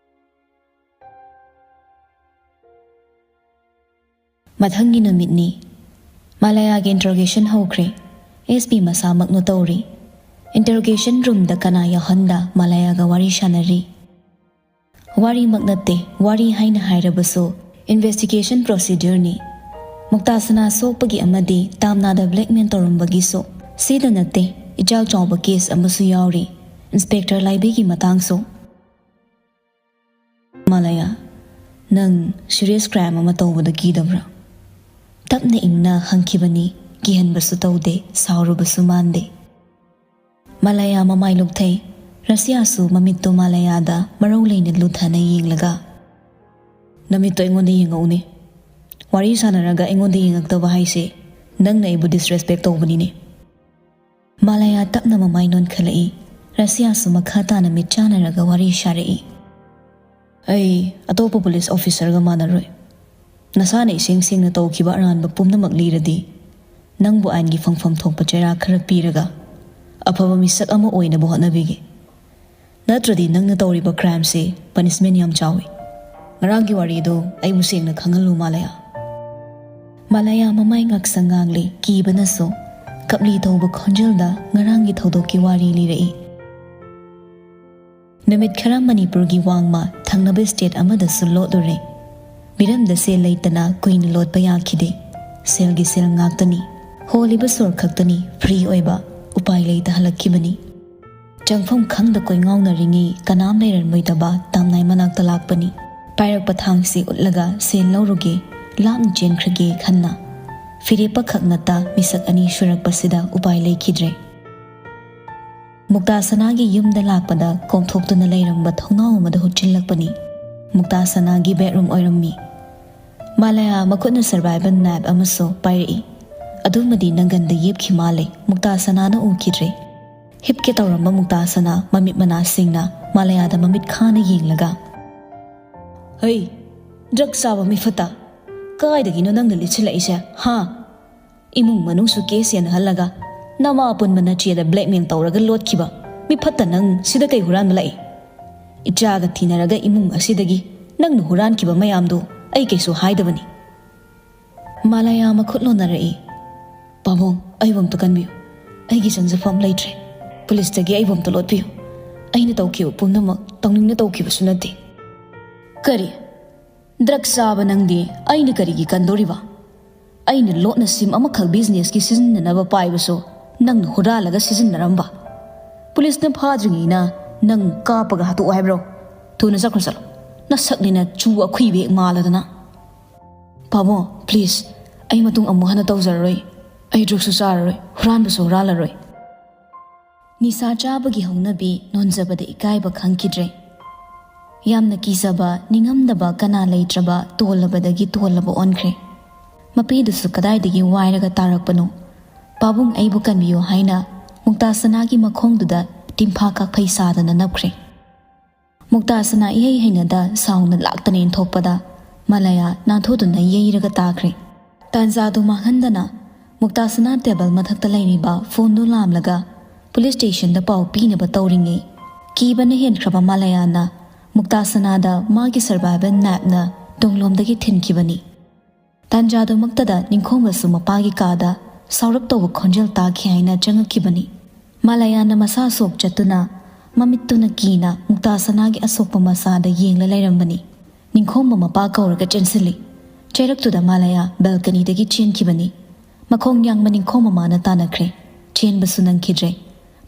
ꯃꯊꯪꯒꯤ ꯅꯨꯃꯤꯠꯅꯤ꯫ ꯃꯥꯂꯥꯌꯥꯒꯤ ꯏꯟꯇꯔꯣꯒꯦꯁꯟ ꯍꯧꯈ꯭ꯔꯦ꯫ ꯑꯦꯁ ꯄꯤ ꯃꯁꯥꯃꯛꯅ ꯇꯧꯔꯤ꯫ ꯏꯟꯇꯔꯣꯒꯦꯁꯟ ꯔꯨꯝꯗ ꯀꯅꯥ ꯌꯥꯎꯍꯟꯗ ꯃꯥꯂꯥꯌꯥꯒ ꯋꯥꯔꯤ ꯁꯥꯟꯅꯔꯤ꯫ ꯋꯥꯔꯤꯃꯛ ꯅꯠꯇꯦ, ꯋꯥꯔꯤ ꯍꯥꯏꯅ ꯍꯥꯏꯔꯕꯁꯨ ꯏꯟꯚꯦꯁꯇꯤꯒꯦꯁꯟ ꯄ꯭ꯔꯣꯁꯤꯗ꯭ꯌꯨꯔꯅꯤ꯫ ꯃꯨꯛꯇꯥ ꯁꯅꯥ ꯁꯣꯛꯄꯒꯤ ꯑꯃꯗꯤ ꯇꯥꯝꯅꯥꯗ ꯕ꯭ꯂꯦꯛꯃꯦꯜ ꯇꯧꯔꯝꯕꯒꯤꯁꯨ꯫ ꯁꯤꯗ ꯅꯠꯇꯦ, ꯏꯆꯥꯎ ꯆꯥꯎꯕ ꯀꯦꯁ ꯑꯃꯁꯨ ꯌꯥꯎꯔꯤ, ꯏꯟꯁꯄꯦꯛꯇꯔ ꯂꯥꯏꯕꯤꯒꯤ ꯃꯇꯥꯡꯁꯨ꯫ ꯃꯥꯂꯥꯌꯥ, ꯅꯪ ꯁꯤꯔꯤꯌꯁ ꯀ꯭ꯔꯥꯏꯝ ꯑꯃ ꯇꯧꯕꯗ ꯀꯤꯗꯕ꯭ꯔꯥ? ꯇꯞꯅ ꯏꯪꯅ ꯍꯪꯈꯤꯕꯅꯤ, ꯀꯤꯍꯟꯕꯁꯨ ꯇꯧꯗꯦ, ꯁꯥꯎꯔꯨꯕꯁꯨ ꯃꯥꯟꯗꯦ꯫ ꯃꯥꯂꯥꯌꯥ ꯃꯃꯥꯏ ꯂꯨꯞꯊꯩ꯫ ꯔꯁꯤꯌꯥꯁꯨ ꯃꯃꯤꯠꯇꯨ ꯃꯥꯂꯥꯌꯥꯗ ꯃꯔꯧ ꯂꯩꯅ ꯂꯨꯊꯅ ꯌꯦꯡꯂꯒ, "ꯅꯃꯤꯠꯇꯣ ꯑꯩꯉꯣꯟꯗ ꯌꯦꯡꯉꯛꯎꯅꯦ꯫ ꯋꯥꯔꯤ ꯁꯥꯟꯅꯔꯒ ꯑꯩꯉꯣꯟꯗ ꯌꯦꯡꯉꯛꯇꯕ ꯍꯥꯏꯁꯦ ꯅꯪꯅ ꯑꯩꯕꯨ ꯗꯤꯁꯔꯦꯁꯄꯦꯛ ꯇꯧꯕꯅꯤꯅꯦ꯫" ꯃꯥꯂꯥꯌꯥ ꯇꯞꯅ ꯃꯃꯥꯏ ꯅꯣꯟꯈꯠꯂꯛꯏ꯫ ꯔꯁꯤꯌꯥꯁꯨ ꯃꯈꯥ ꯇꯥꯅ ꯃꯤꯠ ꯆꯥꯟꯅꯔꯒ ꯋꯥꯔꯤ ꯁꯥꯔꯛꯏ꯫ "ꯑꯩ ꯑꯇꯣꯞꯄ ꯄꯨꯂꯤꯁ ꯑꯣꯐꯤꯁꯔꯒ ꯃꯥꯟꯅꯔꯣꯏ꯫ ꯅꯁꯥꯅ ꯏꯁꯦꯡ ꯁꯦꯡꯅ ꯇꯧꯈꯤꯕ ꯑꯔꯥꯟꯕ ꯄꯨꯝꯅꯃꯛ ꯂꯤꯔꯗꯤ, ꯅꯪꯕꯨ ꯑꯥꯏꯟꯒꯤ ꯐꯪꯐꯝ ꯊꯣꯛꯄ ꯆꯩꯔꯥꯛ ꯈꯔ ꯄꯤꯔꯒ ꯑꯐꯕ ꯃꯤꯁꯛ ꯑꯃ ꯑꯣꯏꯅꯕ ꯍꯣꯠꯅꯕꯤꯒꯦ꯫ ꯅꯠꯇ꯭ꯔꯗꯤ ꯅꯪꯅ ꯇꯧꯔꯤꯕ ꯀ꯭ꯔꯥꯏꯝꯁꯦ ꯄꯅꯤꯁꯃꯦꯟ ꯌꯥꯝ ꯆꯥꯎꯏ꯫ ꯉꯔꯥꯡꯒꯤ ꯋꯥꯔꯤꯗꯣ ꯑꯩꯕꯨ ꯁꯦꯡꯅ ꯈꯪꯍꯜꯂꯨ, ꯃꯥꯂꯥꯌꯥ꯫" ꯃꯥꯂꯥꯌꯥ ꯃꯃꯥꯏ ꯉꯥꯛꯁꯪ ꯉꯥꯡꯂꯤ, ꯀꯤꯕꯅꯁꯨ꯫ ꯀꯞꯂꯤ ꯇꯧꯕ ꯈꯣꯟꯖꯦꯜꯗ ꯉꯔꯥꯡꯒꯤ ꯊꯧꯗꯣꯛꯀꯤ ꯋꯥꯔꯤ ꯂꯤꯔꯛꯏ꯫ ꯅꯨꯃꯤꯠ ꯈꯔ ꯃꯅꯤꯄꯨꯔꯒꯤ ꯋꯥꯡꯃ ꯊꯪꯅꯕ ꯁ꯭ꯇꯦꯠ ꯑꯃꯗꯁꯨ ꯂꯣꯠꯂꯨꯔꯦ꯫ ꯃꯤꯔꯝꯗ ꯁꯦꯜ ꯂꯩꯇꯅ ꯀꯨꯏꯅ ꯂꯣꯠꯄ ꯌꯥꯈꯤꯗꯦ꯫ ꯁꯦꯜꯒꯤ ꯁꯦꯜ ꯉꯥꯛꯇꯅꯤ꯫ ꯍꯣꯜꯂꯤꯕ ꯁꯣꯔ ꯈꯛꯇꯅꯤ ꯐ꯭ꯔꯤ ꯑꯣꯏꯕ꯫ ꯎꯄꯥꯏ ꯂꯩꯇ ꯍꯜꯂꯛꯈꯤꯕꯅꯤ꯫ ꯆꯪꯐꯝ ꯈꯪꯗ ꯀꯣꯏꯉꯥꯎꯅꯔꯤꯉꯩ ꯀꯅꯥꯝ ꯂꯩꯔꯝꯂꯣꯏꯗꯕ ꯇꯥꯝꯅꯥꯏ ꯃꯅꯥꯛꯇ ꯂꯥꯛꯄꯅꯤ꯫ ꯄꯥꯏꯔꯛꯄ ꯊꯥꯡꯁꯤ ꯎꯠꯂꯒ ꯁꯦꯜ ꯂꯧꯔꯨꯒꯦ, ꯂꯥꯞꯅ ꯆꯦꯟꯈ꯭ꯔꯒꯦ ꯈꯟꯅ꯫ ꯐꯤꯔꯦꯞꯄ ꯈꯛ ꯅꯠꯇ ꯃꯤꯁꯛ ꯑꯅꯤ ꯁꯨꯔꯛꯄꯁꯤꯗ ꯎꯄꯥꯏ ꯂꯩꯈꯤꯗ꯭ꯔꯦ꯫ ꯃꯨꯛꯇꯥ ꯁꯅꯥꯒꯤ ꯌꯨꯝꯗ ꯂꯥꯛꯄꯗ ꯀꯣꯝꯊꯣꯛꯇꯨꯅ ꯂꯩꯔꯝꯕ ꯊꯣꯡꯅꯥꯎ ꯑꯃꯗ ꯍꯨꯠꯆꯤꯜꯂꯛꯄꯅꯤ꯫ ꯃꯨꯛꯇꯥ ꯁꯅꯥꯒꯤ ꯕꯦꯗꯔꯨꯝ ꯑꯣꯏꯔꯝꯃꯤ꯫ ꯃꯥꯂꯌꯥ ꯃꯈꯨꯠꯅ ꯁꯔꯚꯥꯏꯚꯦꯜ ꯅꯦꯞ ꯑꯃꯁꯨ ꯄꯥꯏꯔꯛꯏ꯫ ꯑꯗꯨꯃꯗꯤ ꯅꯪꯒꯟꯗ ꯌꯦꯞꯈꯤ ꯃꯥꯜꯂꯦ, ꯃꯨꯛꯇꯥ ꯁꯅꯥꯅ ꯎꯈꯤꯗ꯭ꯔꯦ꯫ ꯍꯤꯞꯀꯦ ꯇꯧꯔꯝꯕ ꯃꯨꯛꯇꯥ ꯁꯅꯥ ꯃꯃꯤꯠ ꯃꯅꯥꯁꯤꯡꯅ ꯃꯥꯂꯌꯥꯗ ꯃꯃꯤꯠ ꯈꯥꯅ ꯌꯦꯡꯂꯒ, "ꯍꯩ, ꯗ꯭ꯔꯒ ꯆꯥꯕ ꯃꯤꯐꯠꯇ, ꯀꯥꯏꯗꯒꯤꯅꯣ ꯅꯪꯅ ꯂꯤꯠꯁꯤꯜꯂꯛꯏꯁꯦ, ꯍꯥ? ꯏꯃꯨꯡ ꯃꯅꯨꯡꯁꯨ ꯀꯦꯁ ꯌꯦꯟꯅꯍꯜꯂꯒ ꯅꯃꯥ ꯑꯄꯨꯟꯕ ꯅꯆꯦꯗ ꯕ꯭ꯂꯦꯛꯃꯦꯜ ꯇꯧꯔꯒ ꯂꯣꯠꯈꯤꯕ ꯃꯤꯐꯠꯇ ꯅꯪ ꯁꯤꯗ ꯀꯩ ꯍꯨꯔꯥꯟꯕ ꯂꯥꯛꯏ? ꯏꯆꯥꯒ ꯊꯤꯅꯔꯒ ꯏꯃꯨꯡ ꯑꯁꯤꯗꯒꯤ ꯅꯪꯅ ꯍꯨꯔꯥꯟꯈꯤꯕ ꯃꯌꯥꯝꯗꯨ ꯑꯩ ꯀꯩꯁꯨ ꯍꯥꯏꯗꯕꯅꯤ꯫" ꯃꯥꯂꯌꯥ ꯃꯈꯨꯠ ꯂꯣꯟꯅꯔꯛꯏ꯫ "ꯄꯥꯕꯨꯡ, ꯑꯩꯕꯨ ꯑꯝꯇ ꯀꯟꯕꯤꯌꯨ꯫ ꯑꯩꯒꯤ ꯆꯪꯖꯐꯝ ꯂꯩꯇ꯭ꯔꯦ꯫ ꯄꯨꯂꯤꯁꯇꯒꯤ ꯑꯩꯕꯨ ꯑꯝꯇ ꯂꯣꯠꯄꯤꯌꯨ꯫ ꯑꯩꯅ ꯇꯧꯈꯤꯕ ꯄꯨꯝꯅꯃꯛ ꯇꯧꯅꯤꯡꯅ ꯇꯧꯈꯤꯕꯁꯨ ꯅꯠꯇꯦ꯫" "ꯀꯔꯤ? ꯗ꯭ꯔꯒ ꯆꯥꯕ ꯅꯪꯗꯤ ꯑꯩꯅ ꯀꯔꯤꯒꯤ ꯀꯟꯗꯣꯔꯤꯕ? ꯑꯩꯅ ꯂꯣꯠꯅ ꯁꯤꯝ ꯑꯃꯈꯛ ꯕꯤꯖꯤꯅꯦꯁꯀꯤ ꯁꯤꯖꯤꯟꯅꯅꯕ ꯄꯥꯏꯕꯁꯨ ꯅꯪꯅ ꯍꯨꯔꯥꯜꯂꯒ ꯁꯤꯖꯤꯟꯅꯔꯝꯕ꯫ ꯄꯨꯂꯤꯁꯅ ꯐꯥꯗ꯭ꯔꯤꯉꯩꯅ ꯅꯪ ꯀꯥꯞꯄꯒ ꯍꯥꯠꯇꯣꯛꯑꯣ ꯍꯥꯏꯕ꯭ꯔꯣ? ꯊꯨꯅ ꯆꯠꯈ꯭ꯔꯣ ꯆꯠꯂꯣ꯫ ꯅꯁꯛꯅꯤꯅ ꯆꯨ ꯑꯈꯨꯏꯕ ꯍꯦꯛ ꯃꯥꯜꯂꯗꯅ꯫" "ꯄꯥꯕꯨꯡ, ꯄ꯭ꯂꯤꯖ, ꯑꯩ ꯃꯇꯨꯡ ꯑꯃꯨꯛ ꯍꯟꯅ ꯇꯧꯖꯔꯔꯣꯏ꯫ ꯑꯩ ꯗ꯭ꯔꯒꯁꯨ ꯆꯥꯔꯔꯣꯏ, ꯍꯨꯔꯥꯟꯕꯁꯨ ꯍꯨꯔꯥꯜꯂꯔꯣꯏ꯫" ꯅꯤꯁꯥ ꯆꯥꯕꯒꯤ ꯍꯧꯅꯕꯤ ꯅꯣꯟꯖꯕꯗ ꯏꯀꯥꯏꯕ ꯈꯪꯈꯤꯗ꯭ꯔꯦ꯫ ꯌꯥꯝꯅ ꯀꯤꯖꯕ, ꯅꯤꯡꯉꯝꯗꯕ ꯀꯅꯥ ꯂꯩꯇ꯭ꯔꯕ ꯇꯣꯜꯂꯕꯗꯒꯤ ꯇꯣꯜꯂꯕ ꯑꯣꯟꯈ꯭ꯔꯦ꯫ ꯃꯄꯤꯗꯨꯁꯨ ꯀꯗꯥꯏꯗꯒꯤ ꯋꯥꯏꯔꯒ ꯇꯥꯔꯛꯄꯅꯣ? "ꯄꯥꯕꯨꯡ, ꯑꯩꯕꯨ ꯀꯟꯕꯤꯌꯨ" ꯍꯥꯏꯅ ꯃꯨꯛꯇꯥ ꯁꯅꯥꯒꯤ ꯃꯈꯣꯡꯗꯨꯗ ꯇꯤꯝꯐꯥ ꯀꯥꯞꯐꯩ ꯁꯥꯗꯅ ꯅꯞꯈ꯭ꯔꯦ꯫ ꯃꯨꯛꯇꯥ ꯁꯅꯥ ꯏꯍꯩ ꯍꯩꯅꯗ ꯁꯥꯎꯅ ꯂꯥꯛꯇꯅ ꯏꯟꯊꯣꯛꯄꯗ ꯃꯥꯂꯌꯥ ꯅꯥꯟꯊꯣꯛꯇꯨꯅ ꯌꯩꯔꯒ ꯇꯥꯈ꯭ꯔꯦ꯫ ꯇꯥꯟꯖꯥꯗꯨ ꯃꯥꯡꯍꯟꯗꯅ ꯃꯨꯛꯇꯥ ꯁꯅꯥ ꯇꯦꯕꯜ ꯃꯊꯛꯇ ꯂꯩꯔꯤꯕ ꯐꯣꯟꯗꯨ ꯂꯥꯝꯂꯒ ꯄꯨꯂꯤꯁ ꯁ꯭ꯇꯦꯁꯟꯗ ꯄꯥꯎ ꯄꯤꯅꯕ ꯇꯧꯔꯤꯉꯩ, ꯀꯤꯕꯅ ꯍꯦꯟꯈ꯭ꯔꯕ ꯃꯥꯂꯌꯥꯅ ꯃꯨꯛꯇꯥ ꯁꯅꯥꯗ ꯃꯥꯒꯤ ꯁꯔꯚꯥꯏꯚꯦꯜ ꯅꯦꯞꯅ ꯇꯨꯡꯂꯣꯝꯗꯒꯤ ꯊꯤꯟꯈꯤꯕꯅꯤ꯫ ꯇꯥꯟꯖꯥꯗꯨꯃꯛꯇꯗ ꯅꯤꯡꯈꯣꯝꯕꯁꯨ ꯃꯄꯥꯒꯤ ꯀꯥꯗ ꯁꯥꯎꯔꯞ ꯇꯧꯕ ꯈꯣꯟꯖꯦꯜ ꯇꯥꯈꯤ ꯍꯥꯏꯅ ꯆꯪꯉꯛꯈꯤꯕꯅꯤ꯫ ꯃꯥꯂꯌꯥꯅ ꯃꯁꯥ ꯁꯣꯛ ꯆꯠꯇꯨꯅ ꯃꯃꯤꯠꯇꯨꯅ ꯀꯤꯅ ꯃꯨꯛꯇꯥ ꯁꯅꯥꯒꯤ ꯑꯁꯣꯛꯄ ꯃꯁꯥꯗ ꯌꯦꯡꯂ ꯂꯩꯔꯝꯕꯅꯤ꯫ ꯅꯤꯡꯈꯣꯝꯕ ꯃꯄꯥ ꯀꯧꯔꯒ ꯆꯦꯟꯁꯤꯜꯂꯤ꯫ ꯆꯩꯔꯛꯇꯨꯗ ꯃꯥꯂꯌꯥ ꯕꯦꯜꯀꯅꯤꯗꯒꯤ ꯆꯦꯟꯈꯤꯕꯅꯤ꯫ ꯃꯈꯣꯡ ꯌꯥꯡꯕ ꯅꯤꯡꯈꯣꯝꯕ ꯃꯃꯥꯅ ꯇꯥꯟꯅꯈ꯭ꯔꯦ꯫ ꯆꯦꯟꯕꯁꯨ ꯅꯪꯈꯤꯗ꯭ꯔꯦ꯫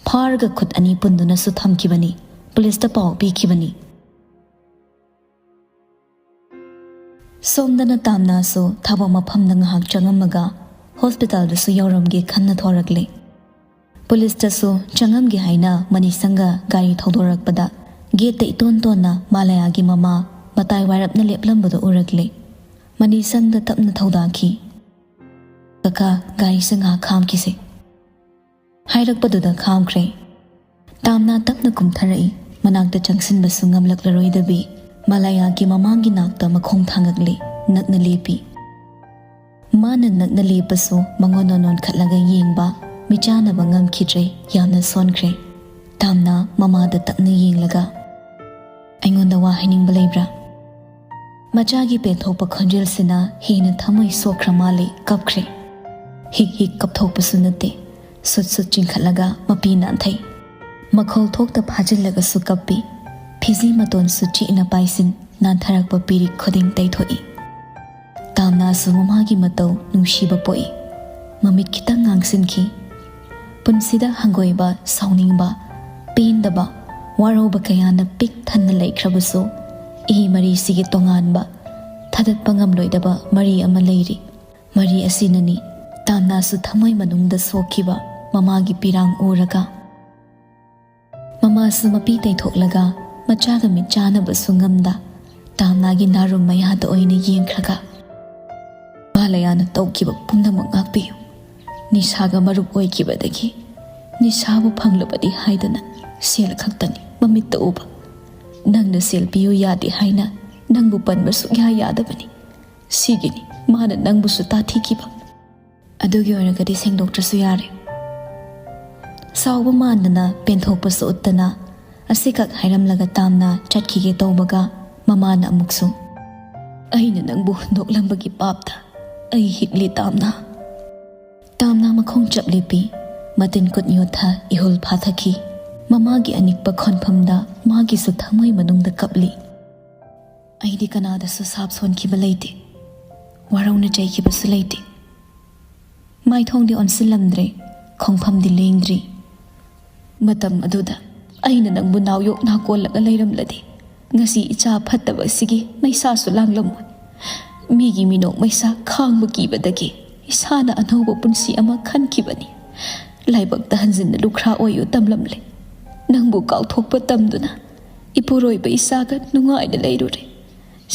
ꯐꯥꯔꯒ ꯈꯨꯠ ꯑꯅꯤ ꯄꯨꯟꯗꯨꯅꯁꯨ ꯊꯝꯈꯤꯕꯅꯤ꯫ ꯄꯨꯂꯤꯁꯇ ꯄꯥꯎ ꯄꯤꯈꯤꯕꯅꯤ꯫ ꯁꯣꯝꯗꯅ ꯇꯥꯝꯅꯥꯁꯨ ꯊꯕꯛ ꯃꯐꯝꯗ ꯉꯥꯏꯍꯥꯛ ꯆꯪꯉꯝꯃꯒ ꯍꯣꯁꯄꯤꯇꯥꯜꯗꯁꯨ ꯌꯧꯔꯝꯒꯦ ꯈꯟꯅ ꯊꯣꯔꯛꯂꯦ꯫ ꯄꯨꯂꯤꯁꯇꯁꯨ ꯆꯪꯉꯝꯒꯦ ꯍꯥꯏꯅ ꯃꯅꯤꯁꯪꯒ ꯒꯥꯔꯤ ꯊꯧꯗꯣꯔꯛꯄꯗ, ꯒꯦꯠꯇ ꯏꯇꯣꯟ ꯇꯣꯟꯅ ꯃꯥꯂꯌꯥꯒꯤ ꯃꯃꯥ ꯃꯇꯥꯏ ꯋꯥꯏꯔꯞꯅ ꯂꯦꯞꯂꯝꯕꯗꯨ ꯎꯔꯛꯂꯦ꯫ ꯃꯅꯤꯁꯪꯗ ꯇꯞꯅ ꯊꯧꯗꯥꯈꯤ꯫ "ꯀꯀꯥ, ꯒꯥꯔꯤꯁꯦ ꯉꯥꯏꯍꯥꯛ ꯈꯥꯝꯈꯤꯁꯦ" ꯍꯥꯏꯔꯛꯄꯗꯨꯗ ꯈꯥꯝꯈ꯭ꯔꯦ꯫ ꯇꯥꯝꯅꯥ ꯇꯞꯅ ꯀꯨꯝꯊꯔꯛꯏ꯫ ꯃꯅꯥꯛꯇ ꯆꯪꯁꯤꯟꯕꯁꯨ ꯉꯝꯂꯛꯂꯔꯣꯏꯗꯕꯤ ꯃꯥꯂꯌꯥꯒꯤ ꯃꯃꯥꯒꯤ ꯅꯥꯛꯇ ꯃꯈꯣꯡ ꯊꯥꯡꯒꯠꯂꯦ꯫ ꯅꯛꯅ ꯂꯦꯞꯄꯤ꯫ ꯃꯥꯅ ꯅꯛꯅ ꯂꯦꯞꯄꯁꯨ ꯃꯉꯣꯟꯗ ꯅꯣꯟꯈꯠꯂꯒ ꯌꯦꯡꯕ, ꯃꯤꯆꯥꯟꯅꯕ ꯉꯝꯈꯤꯗ꯭ꯔꯦ꯫ ꯌꯥꯝꯅ ꯁꯣꯟꯈ꯭ꯔꯦ꯫ ꯇꯥꯝꯅꯥ ꯃꯃꯥꯗ ꯇꯞꯅ ꯌꯦꯡꯂꯒ, "ꯑꯩꯉꯣꯟꯗ ꯋꯥ ꯍꯥꯏꯅꯤꯡꯕ ꯂꯩꯕ꯭ꯔꯥ?" ꯃꯆꯥꯒꯤ ꯄꯦꯟꯊꯣꯛꯄ ꯈꯣꯟꯖꯦꯜꯁꯤꯅ ꯍꯦꯟꯅ ꯊꯃꯣꯏ ꯁꯣꯛꯈ꯭ꯔ ꯃꯥꯜꯂꯦ꯫ ꯀꯞꯈ꯭ꯔꯦ꯫ ꯍꯤꯛ ꯍꯤꯛ ꯀꯞꯊꯣꯛꯄꯁꯨ ꯅꯠꯇꯦ꯫ ꯁꯨꯠ ꯁꯨꯠ ꯆꯤꯡꯈꯠꯂꯒ ꯃꯄꯤ ꯅꯥꯟꯊꯩ꯫ ꯃꯈꯣꯜ ꯊꯣꯛꯇ ꯐꯥꯖꯤꯜꯂꯒꯁꯨ ꯀꯞꯄꯤ꯫ ꯐꯤꯖꯤ ꯃꯇꯣꯟꯁꯨ ꯆꯦꯠꯅ ꯄꯥꯏꯁꯤꯟ, ꯅꯥꯟꯊꯔꯛꯄ ꯄꯤꯔꯤꯛ ꯈꯨꯗꯤꯡ ꯇꯩꯊꯣꯛꯏ꯫ ꯇꯥꯝꯅꯥꯁꯨ ꯃꯃꯥꯒꯤ ꯃꯇꯧ ꯅꯨꯡꯁꯤꯕ ꯄꯣꯛꯏ꯫ ꯃꯃꯤꯠ ꯈꯤꯇꯪ ꯉꯥꯡꯁꯤꯟꯈꯤ꯫ ꯄꯨꯟꯁꯤꯗ ꯍꯪꯒꯣꯏꯕ, ꯁꯥꯎꯅꯤꯡꯕ, ꯄꯦꯟꯗꯕ, ꯋꯥꯔꯧꯕ ꯀꯌꯥꯅ ꯄꯤꯛ ꯊꯟꯅ ꯂꯩꯈ꯭ꯔꯕꯁꯨ, ꯏ ꯃꯔꯤꯁꯤꯒꯤ ꯇꯣꯉꯥꯟꯕ, ꯊꯥꯗꯠꯄ ꯉꯝꯂꯣꯏꯗꯕ ꯃꯔꯤ ꯑꯃ ꯂꯩꯔꯤ꯫ ꯃꯔꯤ ꯑꯁꯤꯅꯅꯤ ꯇꯥꯝꯅꯥꯁꯨ ꯊꯃꯣꯏ ꯃꯅꯨꯡꯗ ꯁꯣꯛꯈꯤꯕ ꯃꯃꯥꯒꯤ ꯄꯤꯔꯥꯡ ꯎꯔꯒ, ꯃꯃꯥꯁꯨ ꯃꯄꯤ ꯇꯩꯊꯣꯛꯂꯒ ꯃꯆꯥꯒ ꯃꯤꯠ ꯆꯥꯅꯕꯁꯨ ꯉꯝꯗ ꯇꯥꯝꯅꯥꯒꯤ ꯅꯥꯔꯨꯝ ꯃꯌꯥꯗ ꯑꯣꯏꯅ ꯌꯦꯡꯈ꯭ꯔꯒ, "ꯃꯥꯂꯌꯥꯅ ꯇꯧꯈꯤꯕ ꯄꯨꯝꯅꯃꯛ ꯉꯥꯛꯄꯤꯌꯨ꯫ ꯅꯤꯁꯥꯒ ꯃꯔꯨꯞ ꯑꯣꯏꯈꯤꯕꯗꯒꯤ ꯅꯤꯁꯥꯕꯨ ꯐꯪꯂꯕꯗꯤ ꯍꯥꯏꯗꯅ ꯁꯦꯜ ꯈꯛꯇꯅꯤ ꯃꯃꯤꯠꯇ ꯎꯕ꯫ ꯅꯪꯅ ꯁꯦꯜ ꯄꯤꯌꯨ ꯌꯥꯗꯦ ꯍꯥꯏꯅ ꯅꯪꯕꯨ ꯄꯟꯕ ꯁꯨꯛꯌꯥ ꯌꯥꯗꯕꯅꯤ꯫ ꯁꯤꯒꯤꯅꯤ ꯃꯥꯅ ꯅꯪꯕꯨꯁꯨ ꯇꯥꯊꯤꯈꯤꯕ꯫ ꯑꯗꯨꯒꯤ ꯑꯣꯏꯔꯒꯗꯤ ꯁꯦꯡꯗꯣꯛꯇ꯭ꯔꯁꯨ ꯌꯥꯔꯦ"꯫ ꯁꯥꯎꯕ ꯃꯥꯟꯗꯅ ꯄꯦꯟꯊꯣꯛꯄꯁꯨ ꯎꯠꯇꯅ ꯑꯁꯤꯈꯛ ꯍꯥꯏꯔꯝꯂꯒ ꯇꯥꯝꯅꯥ ꯆꯠꯈꯤꯒꯦ ꯇꯧꯕꯒ, ꯃꯃꯥꯅ ꯑꯃꯨꯛꯁꯨ, "ꯑꯩꯅ ꯅꯪꯕꯨ ꯍꯨꯟꯗꯣꯛꯂꯝꯕꯒꯤ ꯄꯥꯞꯇ ꯑꯩ ꯍꯤꯛꯂꯤ ꯇꯥꯝꯅꯥ"꯫ ꯇꯥꯝꯅꯥ ꯃꯈꯣꯡ ꯆꯞ ꯂꯦꯞꯄꯤ꯫ ꯃꯇꯤꯟ ꯀꯨꯠ ꯌꯣꯠꯊ ꯏꯍꯨꯜ ꯐꯥꯊꯈꯤ꯫ ꯃꯃꯥꯒꯤ ꯑꯅꯤꯛꯄ ꯈꯣꯟꯐꯝꯗ ꯃꯥꯒꯤꯁꯨ ꯊꯃꯣꯏ ꯃꯅꯨꯡꯗ ꯀꯞꯂꯤ꯫ "ꯑꯩꯗꯤ ꯀꯅꯥꯗꯁꯨ ꯁꯥꯞ ꯁꯣꯟꯈꯤꯕ ꯂꯩꯇꯦ, ꯋꯥꯔꯧꯅ ꯆꯩꯈꯤꯕꯁꯨ ꯂꯩꯇꯦ"꯫ ꯃꯥꯏꯊꯣꯡꯗꯤ ꯑꯣꯟꯁꯤꯜꯂꯝꯗ꯭ꯔꯦ, ꯈꯣꯡꯐꯝꯗꯤ ꯂꯦꯡꯗ꯭ꯔꯤ꯫ "ꯃꯇꯝ ꯑꯗꯨꯗ ꯑꯩꯅ ꯅꯪꯕꯨ ꯅꯥꯎꯌꯣꯛ ꯅꯥꯀꯣꯜꯂꯒ ꯂꯩꯔꯝꯂꯗꯤ, ꯉꯁꯤ ꯏꯆꯥ ꯐꯠꯇꯕ ꯑꯁꯤꯒꯤ ꯃꯩꯁꯥꯁꯨ ꯂꯥꯡꯂꯝꯃꯣꯏ꯫ ꯃꯤꯒꯤ ꯃꯤꯅꯣꯛ ꯃꯩꯁꯥ ꯈꯥꯡꯕ ꯀꯤꯕꯗꯒꯤ ꯏꯁꯥꯅ ꯑꯅꯧꯕ ꯄꯨꯟꯁꯤ ꯑꯃ ꯈꯟꯈꯤꯕꯅꯤ꯫ ꯂꯥꯏꯕꯛꯇ ꯍꯟꯖꯤꯟꯅ ꯂꯨꯈ꯭ꯔꯥ ꯑꯣꯏꯌꯨ ꯇꯝꯂꯝꯂꯦ꯫ ꯅꯪꯕꯨ ꯀꯥꯎꯊꯣꯛꯄ ꯇꯝꯗꯨꯅ ꯏꯄꯨꯔꯣꯏꯕ ꯏꯆꯥꯒ ꯅꯨꯡꯉꯥꯏꯅ ꯂꯩꯔꯨꯔꯦ꯫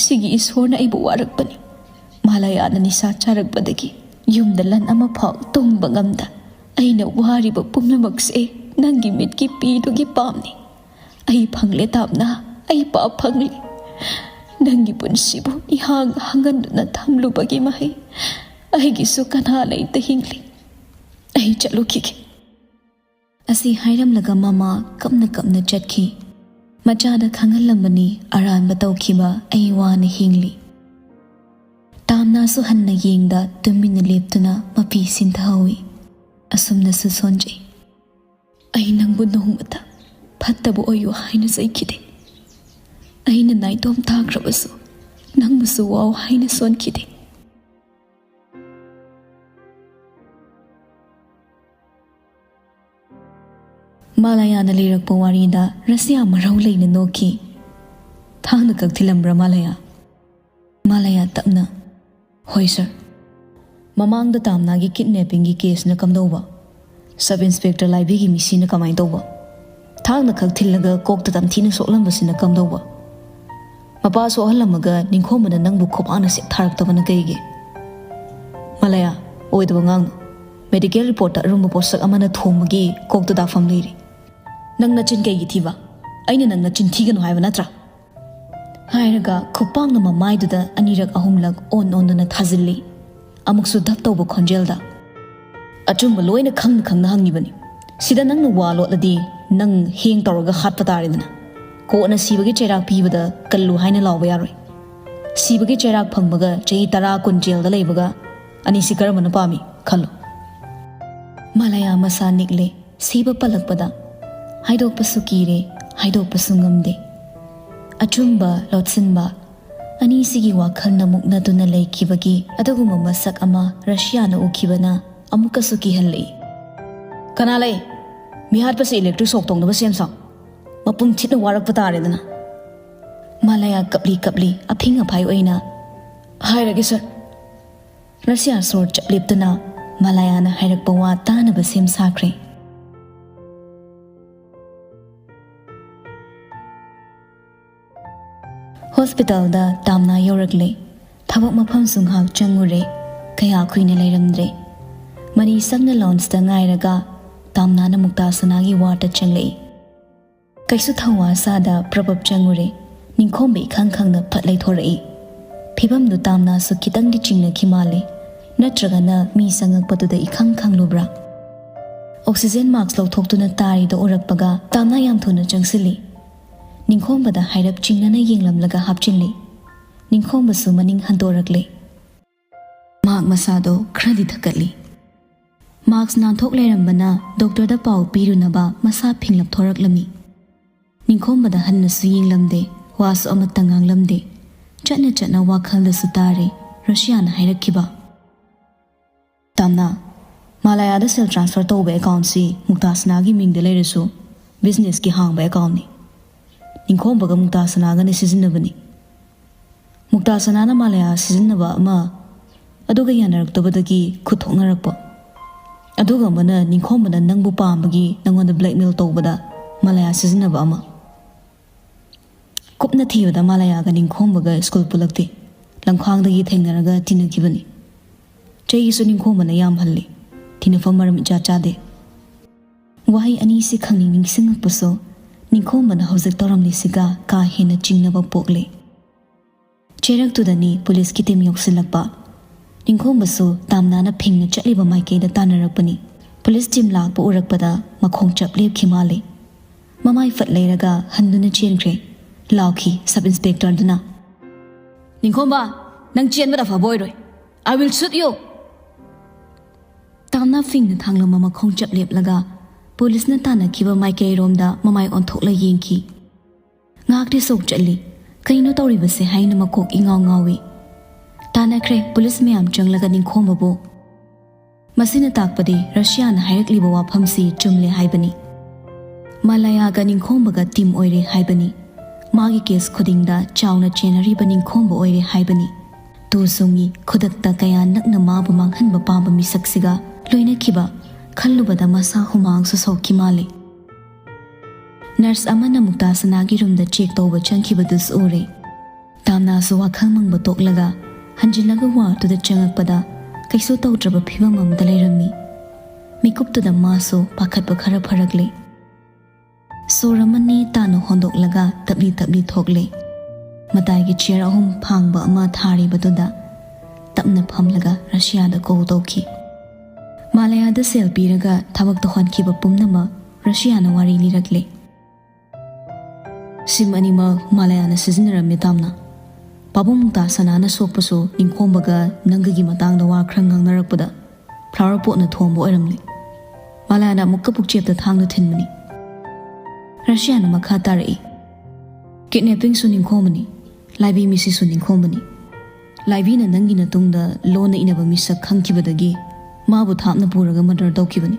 ꯁꯤꯒꯤ ꯏꯁꯣꯔꯅ ꯑꯩꯕꯨ ꯋꯥꯔꯛꯄꯅꯤ꯫ ꯃꯥꯂꯥꯌꯥꯅ ꯅꯤꯁꯥ ꯆꯥꯔꯛꯄꯗꯒꯤ ꯌꯨꯝꯗ ꯂꯟ ꯑꯃ ꯐꯥꯎ ꯇꯣꯡꯕ ꯉꯝꯗ ꯑꯩꯅ ꯋꯥꯔꯤꯕ ꯄꯨꯝꯅꯃꯛꯁꯦ ꯅꯪꯒꯤ ꯃꯤꯠꯀꯤ ꯄꯤꯗꯨꯒꯤ ꯄꯥꯝꯅꯤ꯫ ꯑꯩ ꯐꯪꯂꯦ ꯇꯥꯝꯅ, ꯑꯩ ꯄꯥꯞ ꯐꯪꯂꯦ꯫ ꯅꯪꯒꯤ ꯄꯨꯟꯁꯤꯕꯨ ꯏꯍꯥꯡ ꯍꯥꯡꯍꯟꯗꯨꯅ ꯊꯝꯂꯨꯕꯒꯤ ꯃꯍꯩ ꯑꯩꯒꯤꯁꯨ ꯀꯅꯥ ꯂꯩꯇ ꯍꯤꯡꯂꯤ꯫ ꯑꯩ ꯆꯠꯂꯨꯈꯤꯒꯦ꯫ ꯑꯁꯤ ꯍꯥꯏꯔꯝꯂꯒ ꯃꯃꯥ ꯀꯞꯅ ꯀꯞꯅ ꯆꯠꯈꯤ꯫ ꯃꯆꯥꯗ ꯈꯪꯍꯜꯂꯝꯕꯅꯤ ꯑꯔꯥꯟꯕ ꯇꯧꯈꯤꯕ, ꯑꯩ ꯋꯥꯅ ꯍꯤꯡꯂꯤ꯫ ꯇꯥꯝꯅꯥꯁꯨ ꯍꯟꯅ ꯌꯦꯡꯗ ꯇꯨꯃꯤꯟꯅ ꯂꯦꯞꯇꯨꯅ ꯃꯄꯤ ꯁꯤꯟꯊꯍꯧꯏ꯫ ꯑꯁꯨꯝꯅꯁꯨ ꯁꯣꯟꯖꯩ꯫ ꯑꯩ ꯅꯪꯕꯨ ꯅꯣꯡꯃꯇ ꯐꯠꯇꯕ ꯑꯣꯏꯌꯨ ꯍꯥꯏꯅ ꯆꯩꯈꯤꯗꯦ꯫ ꯑꯩꯅ ꯅꯥꯏꯇꯣꯝ ꯇꯥꯈ꯭ꯔꯕꯁꯨ ꯅꯪꯕꯨꯁꯨ ꯋꯥꯎ ꯍꯥꯏꯅ ꯁꯣꯟꯈꯤꯗꯦ꯫ ꯃꯥꯂꯥꯌꯥꯅ ꯂꯤꯔꯛꯄ ꯋꯥꯔꯤꯗ ꯔꯁꯤꯌꯥ ꯃꯔꯧ ꯂꯩꯅ ꯅꯣꯛꯈꯤ꯫ "ꯊꯥꯡꯅ ꯀꯛꯊꯤꯜꯂꯝꯕ꯭ꯔꯥ, ꯃꯥꯂꯥꯌꯥ?" ꯃꯥꯂꯥꯌꯥ ꯇꯞꯅ, "ꯍꯣꯏ, ꯁꯥꯔ꯫ ꯃꯃꯥꯡꯗ ꯇꯥꯝꯅꯥꯒꯤ ꯀꯤꯗꯅꯦꯄꯤꯡꯒꯤ ꯀꯦꯁꯅ ꯀꯝꯗꯧꯕ? ꯁꯕ ꯏꯟꯁꯄꯦꯛꯇꯔ ꯂꯥꯏꯕꯤꯒꯤ ꯃꯤꯁꯤꯅ ꯀꯃꯥꯏꯅ ꯇꯧꯕ? ꯊꯥꯡꯅ ꯈꯛ ꯊꯤꯜꯂꯒ ꯀꯣꯛꯇ ꯇꯝꯊꯤꯅ ꯁꯣꯛꯂꯝꯕꯁꯤꯅ ꯀꯝꯗꯧꯕ? ꯃꯄꯥ ꯁꯣꯛꯍꯜꯂꯝꯃꯒ ꯅꯤꯡꯈꯣꯝꯕꯅ ꯅꯪꯕꯨ ꯈꯣꯡꯄꯥꯛꯅ ꯁꯦꯛ ꯊꯥꯔꯛꯇꯕꯅ ꯀꯩꯒꯤ?" "ꯃꯥꯂꯥꯌꯥ, ꯑꯣꯏꯗꯕ ꯉꯥꯡꯅꯨ꯫ ꯃꯦꯗꯤꯀꯦꯜ ꯔꯤꯄꯣꯔꯠꯇ ꯑꯔꯨꯝꯕ ꯄꯣꯠꯁꯛ ꯑꯃꯅ ꯊꯣꯝꯕꯒꯤ ꯀꯣꯛꯇ ꯗꯥꯐꯝ ꯂꯩꯔꯤ꯫ ꯅꯪ ꯅꯆꯤꯟ ꯀꯩꯒꯤ ꯊꯤꯕ? ꯑꯩꯅ ꯅꯪ ꯅꯆꯤꯟ ꯊꯤꯒꯅꯨ ꯍꯥꯏꯕ ꯅꯠꯇ꯭ꯔꯥ?" ꯍꯥꯏꯔꯒ ꯈꯨꯄꯥꯡꯅ ꯃꯃꯥꯏꯗꯨꯗ ꯑꯅꯤꯔꯛ ꯑꯍꯨꯝꯂꯛ ꯑꯣꯟ ꯑꯣꯟꯗꯨꯅ ꯊꯥꯖꯤꯜꯂꯤ꯫ ꯑꯃꯨꯛꯁꯨ ꯙꯞ ꯇꯧꯕ ꯈꯣꯟꯖꯦꯜꯗ, "ꯑꯆꯨꯝꯕ ꯂꯣꯏꯅ ꯈꯪꯅ ꯈꯪꯅ ꯍꯪꯉꯤꯕꯅꯤ꯫ ꯁꯤꯗ ꯅꯪꯅ ꯋꯥ ꯂꯣꯠꯂꯗꯤ ꯅꯪ ꯍꯦꯡ ꯇꯧꯔꯒ ꯍꯥꯠꯄ ꯇꯥꯔꯦꯗꯅ꯫ ꯀꯣꯟꯅ ꯁꯤꯕꯒꯤ ꯆꯩꯔꯥꯛ ꯄꯤꯕꯗ ꯀꯜꯂꯨ ꯍꯥꯏꯅ ꯂꯥꯎꯕ ꯌꯥꯔꯣꯏ꯫ ꯁꯤꯕꯒꯤ ꯆꯩꯔꯥꯛ ꯐꯪꯕꯒ ꯆꯍꯤ ꯇꯔꯥ ꯀꯨꯟ ꯖꯦꯜꯗ ꯂꯩꯕꯒ ꯑꯅꯤꯁꯤ ꯀꯔꯝꯕꯅ ꯄꯥꯝꯃꯤ ꯈꯜꯂꯨ꯫" ꯃꯥꯂꯥꯌꯥ ꯃꯁꯥ ꯅꯤꯛꯂꯦ꯫ ꯁꯤꯕ ꯄꯜꯂꯛꯄꯗ ꯍꯥꯏꯗꯣꯛꯄꯁꯨ ꯀꯤꯔꯦ, ꯍꯥꯏꯗꯣꯛꯄꯁꯨ ꯉꯝꯗꯦ꯫ ꯑꯆꯨꯝꯕ, ꯂꯣꯠꯁꯤꯟꯕ ꯑꯅꯤꯁꯤꯒꯤ ꯋꯥꯈꯜꯅ ꯃꯨꯛꯅꯗꯨꯅ ꯂꯩꯈꯤꯕꯒꯤ ꯑꯗꯨꯒꯨꯝꯕ ꯃꯁꯛ ꯑꯃ ꯔꯁꯤꯌꯥꯅ ꯎꯈꯤꯕꯅ ꯑꯃꯨꯛꯀꯁꯨ ꯀꯤꯍꯜꯂꯛꯏ꯫ "ꯀꯅꯥ ꯂꯩ? ꯃꯤ ꯍꯥꯠꯄꯁꯦ ꯏꯂꯦꯛꯇ꯭ꯔꯤꯛ ꯁꯣꯛ ꯇꯧꯅꯕ ꯁꯦꯝ ꯁꯥꯎ꯫ ꯃꯄꯨꯝ ꯊꯤꯠꯅ ꯋꯥꯔꯛꯄ ꯇꯥꯔꯦꯗꯅ꯫" ꯃꯥꯂꯥꯌꯥ ꯀꯞꯂꯤ ꯀꯞꯂꯤ ꯑꯐꯤꯡ ꯑꯐꯥꯏ ꯑꯣꯏꯅ, "ꯍꯥꯏꯔꯒꯦ, ꯁꯥꯔ꯫ ꯔꯁꯤꯌꯥ ꯁꯣꯔ ꯆꯞ ꯂꯦꯞꯇꯨꯅ ꯃꯥꯂꯥꯌꯥꯅ ꯍꯥꯏꯔꯛꯄ ꯋꯥ ꯇꯥꯅꯕ ꯁꯦꯝ ꯁꯥꯈ꯭ꯔꯦ꯫ ꯍꯣꯁꯄꯤꯇꯥꯜꯗ ꯇꯥꯝꯅꯥ ꯌꯧꯔꯛꯂꯦ꯫ ꯊꯕꯛ ꯃꯐꯝꯁꯨ ꯉꯥꯏꯍꯥꯛ ꯆꯪꯉꯨꯔꯦ꯫ ꯀꯌꯥ ꯀꯨꯏꯅ ꯂꯩꯔꯝꯗ꯭ꯔꯦ꯫ ꯃꯅꯤ ꯁꯪꯅ ꯂꯥꯎꯟꯁꯇ ꯉꯥꯏꯔꯒ ꯇꯥꯝꯅꯥꯅ ꯃꯨꯛꯇꯥ ꯁꯅꯥꯒꯤ ꯋꯥꯔꯗꯇ ꯆꯪꯂꯛꯏ꯫ ꯀꯩꯁꯨ ꯊꯧꯋꯥ ꯁꯥꯗ ꯄ꯭ꯔꯄꯞ ꯆꯪꯉꯨꯔꯦ꯫ ꯅꯤꯡꯈꯣꯝꯕ ꯏꯈꯪ ꯈꯪꯅ ꯐꯠ ꯂꯩꯊꯣꯔꯛꯏ꯫ ꯐꯤꯕꯝꯗꯨ ꯇꯥꯝꯅꯥꯁꯨ ꯈꯤꯇꯪꯗꯤ ꯆꯤꯡꯅꯈꯤ ꯃꯥꯜꯂꯦ꯫ ꯅꯠꯇ꯭ꯔꯒꯅ ꯃꯤ ꯆꯪꯉꯛꯄꯗꯨꯗ ꯏꯈꯪ ꯈꯪꯂꯨꯕ꯭ꯔꯥ? ꯑꯣꯛꯁꯤꯖꯦꯟ ꯃꯥꯛꯁ ꯂꯧꯊꯣꯛꯇꯨꯅ ꯇꯥꯔꯤꯗꯣ ꯎꯔꯛꯄꯒ ꯇꯥꯝꯅꯥ ꯌꯥꯝ ꯊꯨꯅ ꯆꯪꯁꯤꯜꯂꯤ꯫ ꯅꯤꯡꯈꯣꯝꯕꯗ ꯍꯥꯏꯔꯞ ꯆꯤꯡꯅꯅ ꯌꯦꯡꯂꯝꯂꯒ ꯍꯥꯞꯆꯤꯜꯂꯤ꯫ ꯅꯤꯡꯈꯣꯝꯕꯁꯨ ꯃꯅꯤꯡ ꯍꯟꯗꯣꯔꯛꯂꯦ꯫ ꯃꯍꯥꯛ ꯃꯁꯥꯗꯣ ꯈꯔꯗꯤ ꯊꯛꯀꯠꯂꯤ꯫ ꯃꯥꯛꯁ ꯅꯥꯟꯊꯣꯛ ꯂꯩꯔꯝꯕꯅ ꯗꯣꯛꯇꯔꯗ ꯄꯥꯎ ꯄꯤꯔꯨꯅꯕ ꯃꯁꯥ ꯐꯤꯡꯂꯞ ꯊꯣꯔꯛꯂꯝꯃꯤ꯫ ꯅꯤꯡꯈꯣꯝꯕꯗ ꯍꯟꯅꯁꯨ ꯌꯦꯡꯂꯝꯗꯦ, ꯋꯥꯁꯨ ꯑꯃꯠꯇ ꯉꯥꯡꯂꯝꯗꯦ꯫ ꯆꯠꯅ ꯆꯠꯅ ꯋꯥꯈꯜꯗꯁꯨ ꯇꯥꯔꯦ ꯔꯁꯤꯌꯥꯅ ꯍꯥꯏꯔꯛꯈꯤꯕ꯫ ꯇꯥꯝꯅꯥ, ꯃꯥꯂꯥꯌꯥꯗ ꯁꯦꯜ ꯇ꯭ꯔꯥꯟꯁꯐꯔ ꯇꯧꯕ ꯑꯦꯀꯥꯎꯟꯁꯤ ꯃꯨꯛꯇꯥꯁꯅꯥꯒꯤ ꯃꯤꯡꯗ ꯂꯩꯔꯁꯨ ꯕꯤꯖꯤꯅꯦꯁꯀꯤ ꯍꯥꯡꯕ ꯑꯦꯀꯥꯎꯟꯅꯤ꯫ ꯅꯤꯡꯈꯣꯝꯕꯒ ꯃꯨꯛꯇꯥꯁꯅꯥꯒꯅ ꯁꯤꯖꯤꯟꯅꯕꯅꯤ꯫ ꯃꯨꯛꯇꯥꯁꯅꯥꯅ ꯃꯥꯂꯥꯌꯥ ꯁꯤꯖꯤꯟꯅꯕ ꯑꯃ ꯑꯗꯨꯒ ꯌꯥꯅꯔꯛꯇꯕꯗꯒꯤ ꯈꯨꯠ ꯊꯣꯛꯅꯔꯛꯄ꯫ ꯑꯗꯨꯒ ꯑꯃꯅ ꯅꯤꯡꯈꯣꯝꯕꯅ ꯅꯪꯕꯨ ꯄꯥꯝꯕꯒꯤ ꯅꯪꯉꯣꯟꯗ ꯕ꯭ꯂꯦꯛꯃꯦꯜ ꯇꯧꯕꯗ ꯃꯥꯂꯥꯌꯥ ꯁꯤꯖꯤꯟꯅꯕ ꯑꯃ꯫ ꯀꯨꯞꯅ ꯊꯤꯕꯗ ꯃꯥꯂꯥꯌꯥꯒ ꯅꯤꯡꯈꯣꯝꯕꯒ ꯁ꯭ꯀꯨꯜ ꯄꯨꯜꯂꯛꯇꯦ꯫ ꯂꯝꯈꯥꯡꯗꯒꯤ ꯊꯦꯡꯅꯔꯒ ꯇꯤꯟꯅꯈꯤꯕꯅꯤ꯫ ꯆꯍꯤꯁꯨ ꯅꯤꯡꯈꯣꯝꯕꯅ ꯌꯥꯝ ꯍꯜꯂꯤ꯫ ꯇꯤꯟꯅꯐꯝ ꯃꯔꯝ ꯏꯆꯥ ꯆꯥꯗꯦ꯫ ꯋꯥꯍꯩ ꯑꯅꯤꯁꯤ ꯈꯪꯅꯤꯡ ꯅꯤꯡꯁꯤꯡꯉꯛꯄꯁꯨ ꯅꯤꯡꯈꯣꯝꯕꯅ ꯍꯧꯖꯤꯛ ꯇꯧꯔꯝꯂꯤꯁꯤꯒ ꯀꯥ ꯍꯦꯟꯅ ꯆꯤꯡꯅꯕ ꯄꯣꯛꯂꯦ꯫ ꯆꯩꯔꯛꯇꯨꯗꯅꯤ ꯄꯨꯂꯤꯁꯀꯤ ꯇꯤꯝ ꯌꯧꯁꯤꯜꯂꯛꯄ꯫ ꯅꯤꯡꯈꯣꯝꯕꯁꯨ ꯇꯥꯝꯅꯥꯅ ꯐꯤꯡꯅ ꯆꯠꯂꯤꯕ ꯃꯥꯏꯀꯩꯗ ꯇꯥꯟꯅꯔꯛꯄꯅꯤ꯫ ꯄꯨꯂꯤꯁ ꯇꯤꯝ ꯂꯥꯛꯄ ꯎꯔꯛꯄꯗ ꯃꯈꯣꯡ ꯆꯞ ꯂꯦꯞꯈꯤ ꯃꯥꯜꯂꯤ꯫ ꯃꯃꯥꯏ ꯐꯠ ꯂꯩꯔꯒ ꯍꯟꯗꯨꯅ ꯆꯦꯟꯈ꯭ꯔꯦ꯫ ꯂꯥꯎꯈꯤ ꯁꯕ ꯏꯟꯁꯄꯦꯛꯇꯔꯗꯨꯅ꯫ ꯅꯤꯡꯈꯣꯝꯕ, ꯅꯪ ꯆꯦꯟꯕꯗ ꯐꯕ ꯑꯣꯏꯔꯣꯏ꯫ I will shoot you! Tamna ꯐꯤꯡꯅ ꯊꯥꯡꯂꯝꯕ ꯃꯈꯣꯡ ꯆꯞ ꯂꯦꯞꯂꯒ ꯄꯨꯂꯤꯁꯅ ꯇꯥꯟꯅꯈꯤꯕ ꯃꯥꯏꯀꯩꯔꯣꯝꯗ ꯃꯃꯥꯏ ꯑꯣꯟꯊꯣꯛꯂ ꯌꯦꯡꯈꯤ꯫ ꯉꯥꯏꯍꯥꯛꯇꯤ ꯁꯣꯛ ꯆꯠꯂꯤ꯫ ꯀꯩꯅꯣ ꯇꯧꯔꯤꯕꯁꯦ ꯍꯥꯏꯅ ꯃꯀꯣꯛ ꯏꯉꯥꯎ ꯉꯥꯎꯏ꯫ ꯇꯥꯟꯅꯈ꯭ꯔꯦ ꯄꯨꯂꯤꯁ ꯃꯌꯥꯝ ꯆꯪꯂꯒ ꯅꯤꯡꯈꯣꯝꯕꯕꯨ꯫ ꯃꯁꯤꯅ ꯇꯥꯛꯄꯗꯤ ꯔꯁꯤꯌꯥꯅ ꯍꯥꯏꯔꯛꯂꯤꯕ ꯋꯥꯐꯝꯁꯤ ꯆꯨꯝꯂꯦ ꯍꯥꯏꯕꯅꯤ꯫ ꯃꯥꯂꯥꯌꯥꯒ ꯅꯤꯡꯈꯣꯝꯕꯒ ꯇꯤꯝ ꯑꯣꯏꯔꯦ ꯍꯥꯏꯕꯅꯤ꯫ ꯃꯥꯒꯤ ꯀꯦꯁ ꯈꯨꯗꯤꯡꯗ ꯆꯥꯎꯅ ꯆꯦꯟꯅꯔꯤꯕ ꯅꯤꯡꯈꯣꯝꯕ ꯑꯣꯏꯔꯦ ꯍꯥꯏꯕꯅꯤ꯫ ꯇꯨ ꯁꯣꯡꯒꯤ ꯈꯨꯗꯛꯇ ꯀꯌꯥ ꯅꯛꯅ ꯃꯥꯕꯨ ꯃꯥꯡꯍꯟꯕ ꯄꯥꯝꯕ ꯃꯤꯁꯛꯁꯤꯒ ꯂꯣꯏꯅꯈꯤꯕ ꯈꯜꯂꯨꯕꯗ ꯃꯁꯥ ꯍꯨꯃꯥꯡꯁꯨ ꯁꯧꯈꯤ ꯃꯥꯜꯂꯤ꯫ ꯅꯔꯁ ꯑꯃꯅ ꯃꯨꯛꯇꯥ ꯁꯅꯥꯒꯤ ꯔꯨꯝꯗ ꯆꯦꯛ ꯇꯧꯕ ꯆꯪꯈꯤꯕꯗꯨꯁꯨ ꯎꯔꯦ꯫ ꯇꯥꯝꯅꯥꯁꯨ ꯋꯥꯈꯜ ꯃꯪꯕ ꯇꯣꯛꯂꯒ ꯍꯟꯖꯤꯜꯂꯒ ꯋꯥꯔꯗꯇꯨꯗ ꯆꯪꯉꯛꯄꯗ ꯀꯩꯁꯨ ꯇꯧꯗ꯭ꯔꯕ ꯐꯤꯕꯝ ꯑꯃꯗ ꯂꯩꯔꯝꯃꯤ꯫ ꯃꯤꯀꯨꯞꯇꯨꯗ ꯃꯥꯁꯨ ꯄꯥꯈꯠꯄ ꯈꯔ ꯐꯔꯛꯂꯦ꯫ ꯁꯣꯔ ꯑꯃꯅꯤ ꯇꯥꯅ ꯍꯣꯟꯗꯣꯛꯂꯒ ꯇꯞꯂꯤ ꯇꯞꯂꯤ ꯊꯣꯛꯂꯦ꯫ ꯃꯇꯥꯏꯒꯤ ꯆꯤꯌꯔ ꯑꯍꯨꯝ ꯐꯥꯡꯕ ꯑꯃ ꯊꯥꯔꯤꯕꯗꯨꯗ ꯇꯞꯅ ꯐꯝꯂꯒ ꯔꯁꯤꯌꯥꯗ ꯀꯣꯜ ꯇꯧꯈꯤ꯫ ꯃꯥꯂꯌꯥꯗ ꯁꯦꯜ ꯄꯤꯔꯒ ꯊꯕꯛ ꯇꯧꯍꯟꯈꯤꯕ ꯄꯨꯝꯅꯃꯛ ꯔꯁꯤꯌꯥꯅ ꯋꯥꯔꯤ ꯂꯤꯔꯛꯂꯦ꯫ ꯁꯤꯝ ꯑꯅꯤꯃꯛ ꯃꯥꯂꯌꯥꯅ ꯁꯤꯖꯤꯟꯅꯔꯝꯃꯤ ꯇꯥꯝꯅ꯫ ꯄꯥꯕꯨꯡ ꯃꯨꯛꯇꯥ ꯁꯅꯥꯅ ꯁꯣꯛꯄꯁꯨ ꯅꯤꯡꯈꯣꯝꯕꯒ ꯅꯪꯒꯒꯤ ꯃꯇꯥꯡꯗ ꯋꯥ ꯈꯔ ꯉꯥꯡꯅꯔꯛꯄꯗ ꯐ꯭ꯂꯥꯋꯔ ꯄꯣꯠꯅ ꯊꯣꯝꯕ ꯑꯣꯏꯔꯝꯂꯦ꯫ ꯃꯥꯂꯌꯥꯅ ꯑꯃꯨꯛꯀ ꯄꯨꯛꯆꯦꯞꯇ ꯊꯥꯡꯅ ꯊꯤꯟꯕꯅꯤ꯫ ꯔꯁꯤꯌꯥꯅ ꯃꯈꯥ ꯇꯥꯔꯛꯏ, ꯀꯤꯗꯅꯦꯄꯤꯡꯁꯨ ꯅꯤꯡꯈꯣꯝꯕꯅꯤ, ꯂꯥꯏꯕꯤ ꯃꯤꯁꯤꯁꯨ ꯅꯤꯡꯈꯣꯝꯕꯅꯤ꯫ ꯂꯥꯏꯕꯤꯅ ꯅꯪꯒꯤ ꯅꯇꯨꯡꯗ ꯂꯣꯟꯅ ꯏꯅꯕ ꯃꯤꯁꯛ ꯈꯪꯈꯤꯕꯗꯒꯤ ꯃꯥꯕꯨ ꯊꯥꯞꯅ ꯄꯨꯔꯒ ꯃꯔꯗꯔ ꯇꯧꯈꯤꯕꯅꯤ꯫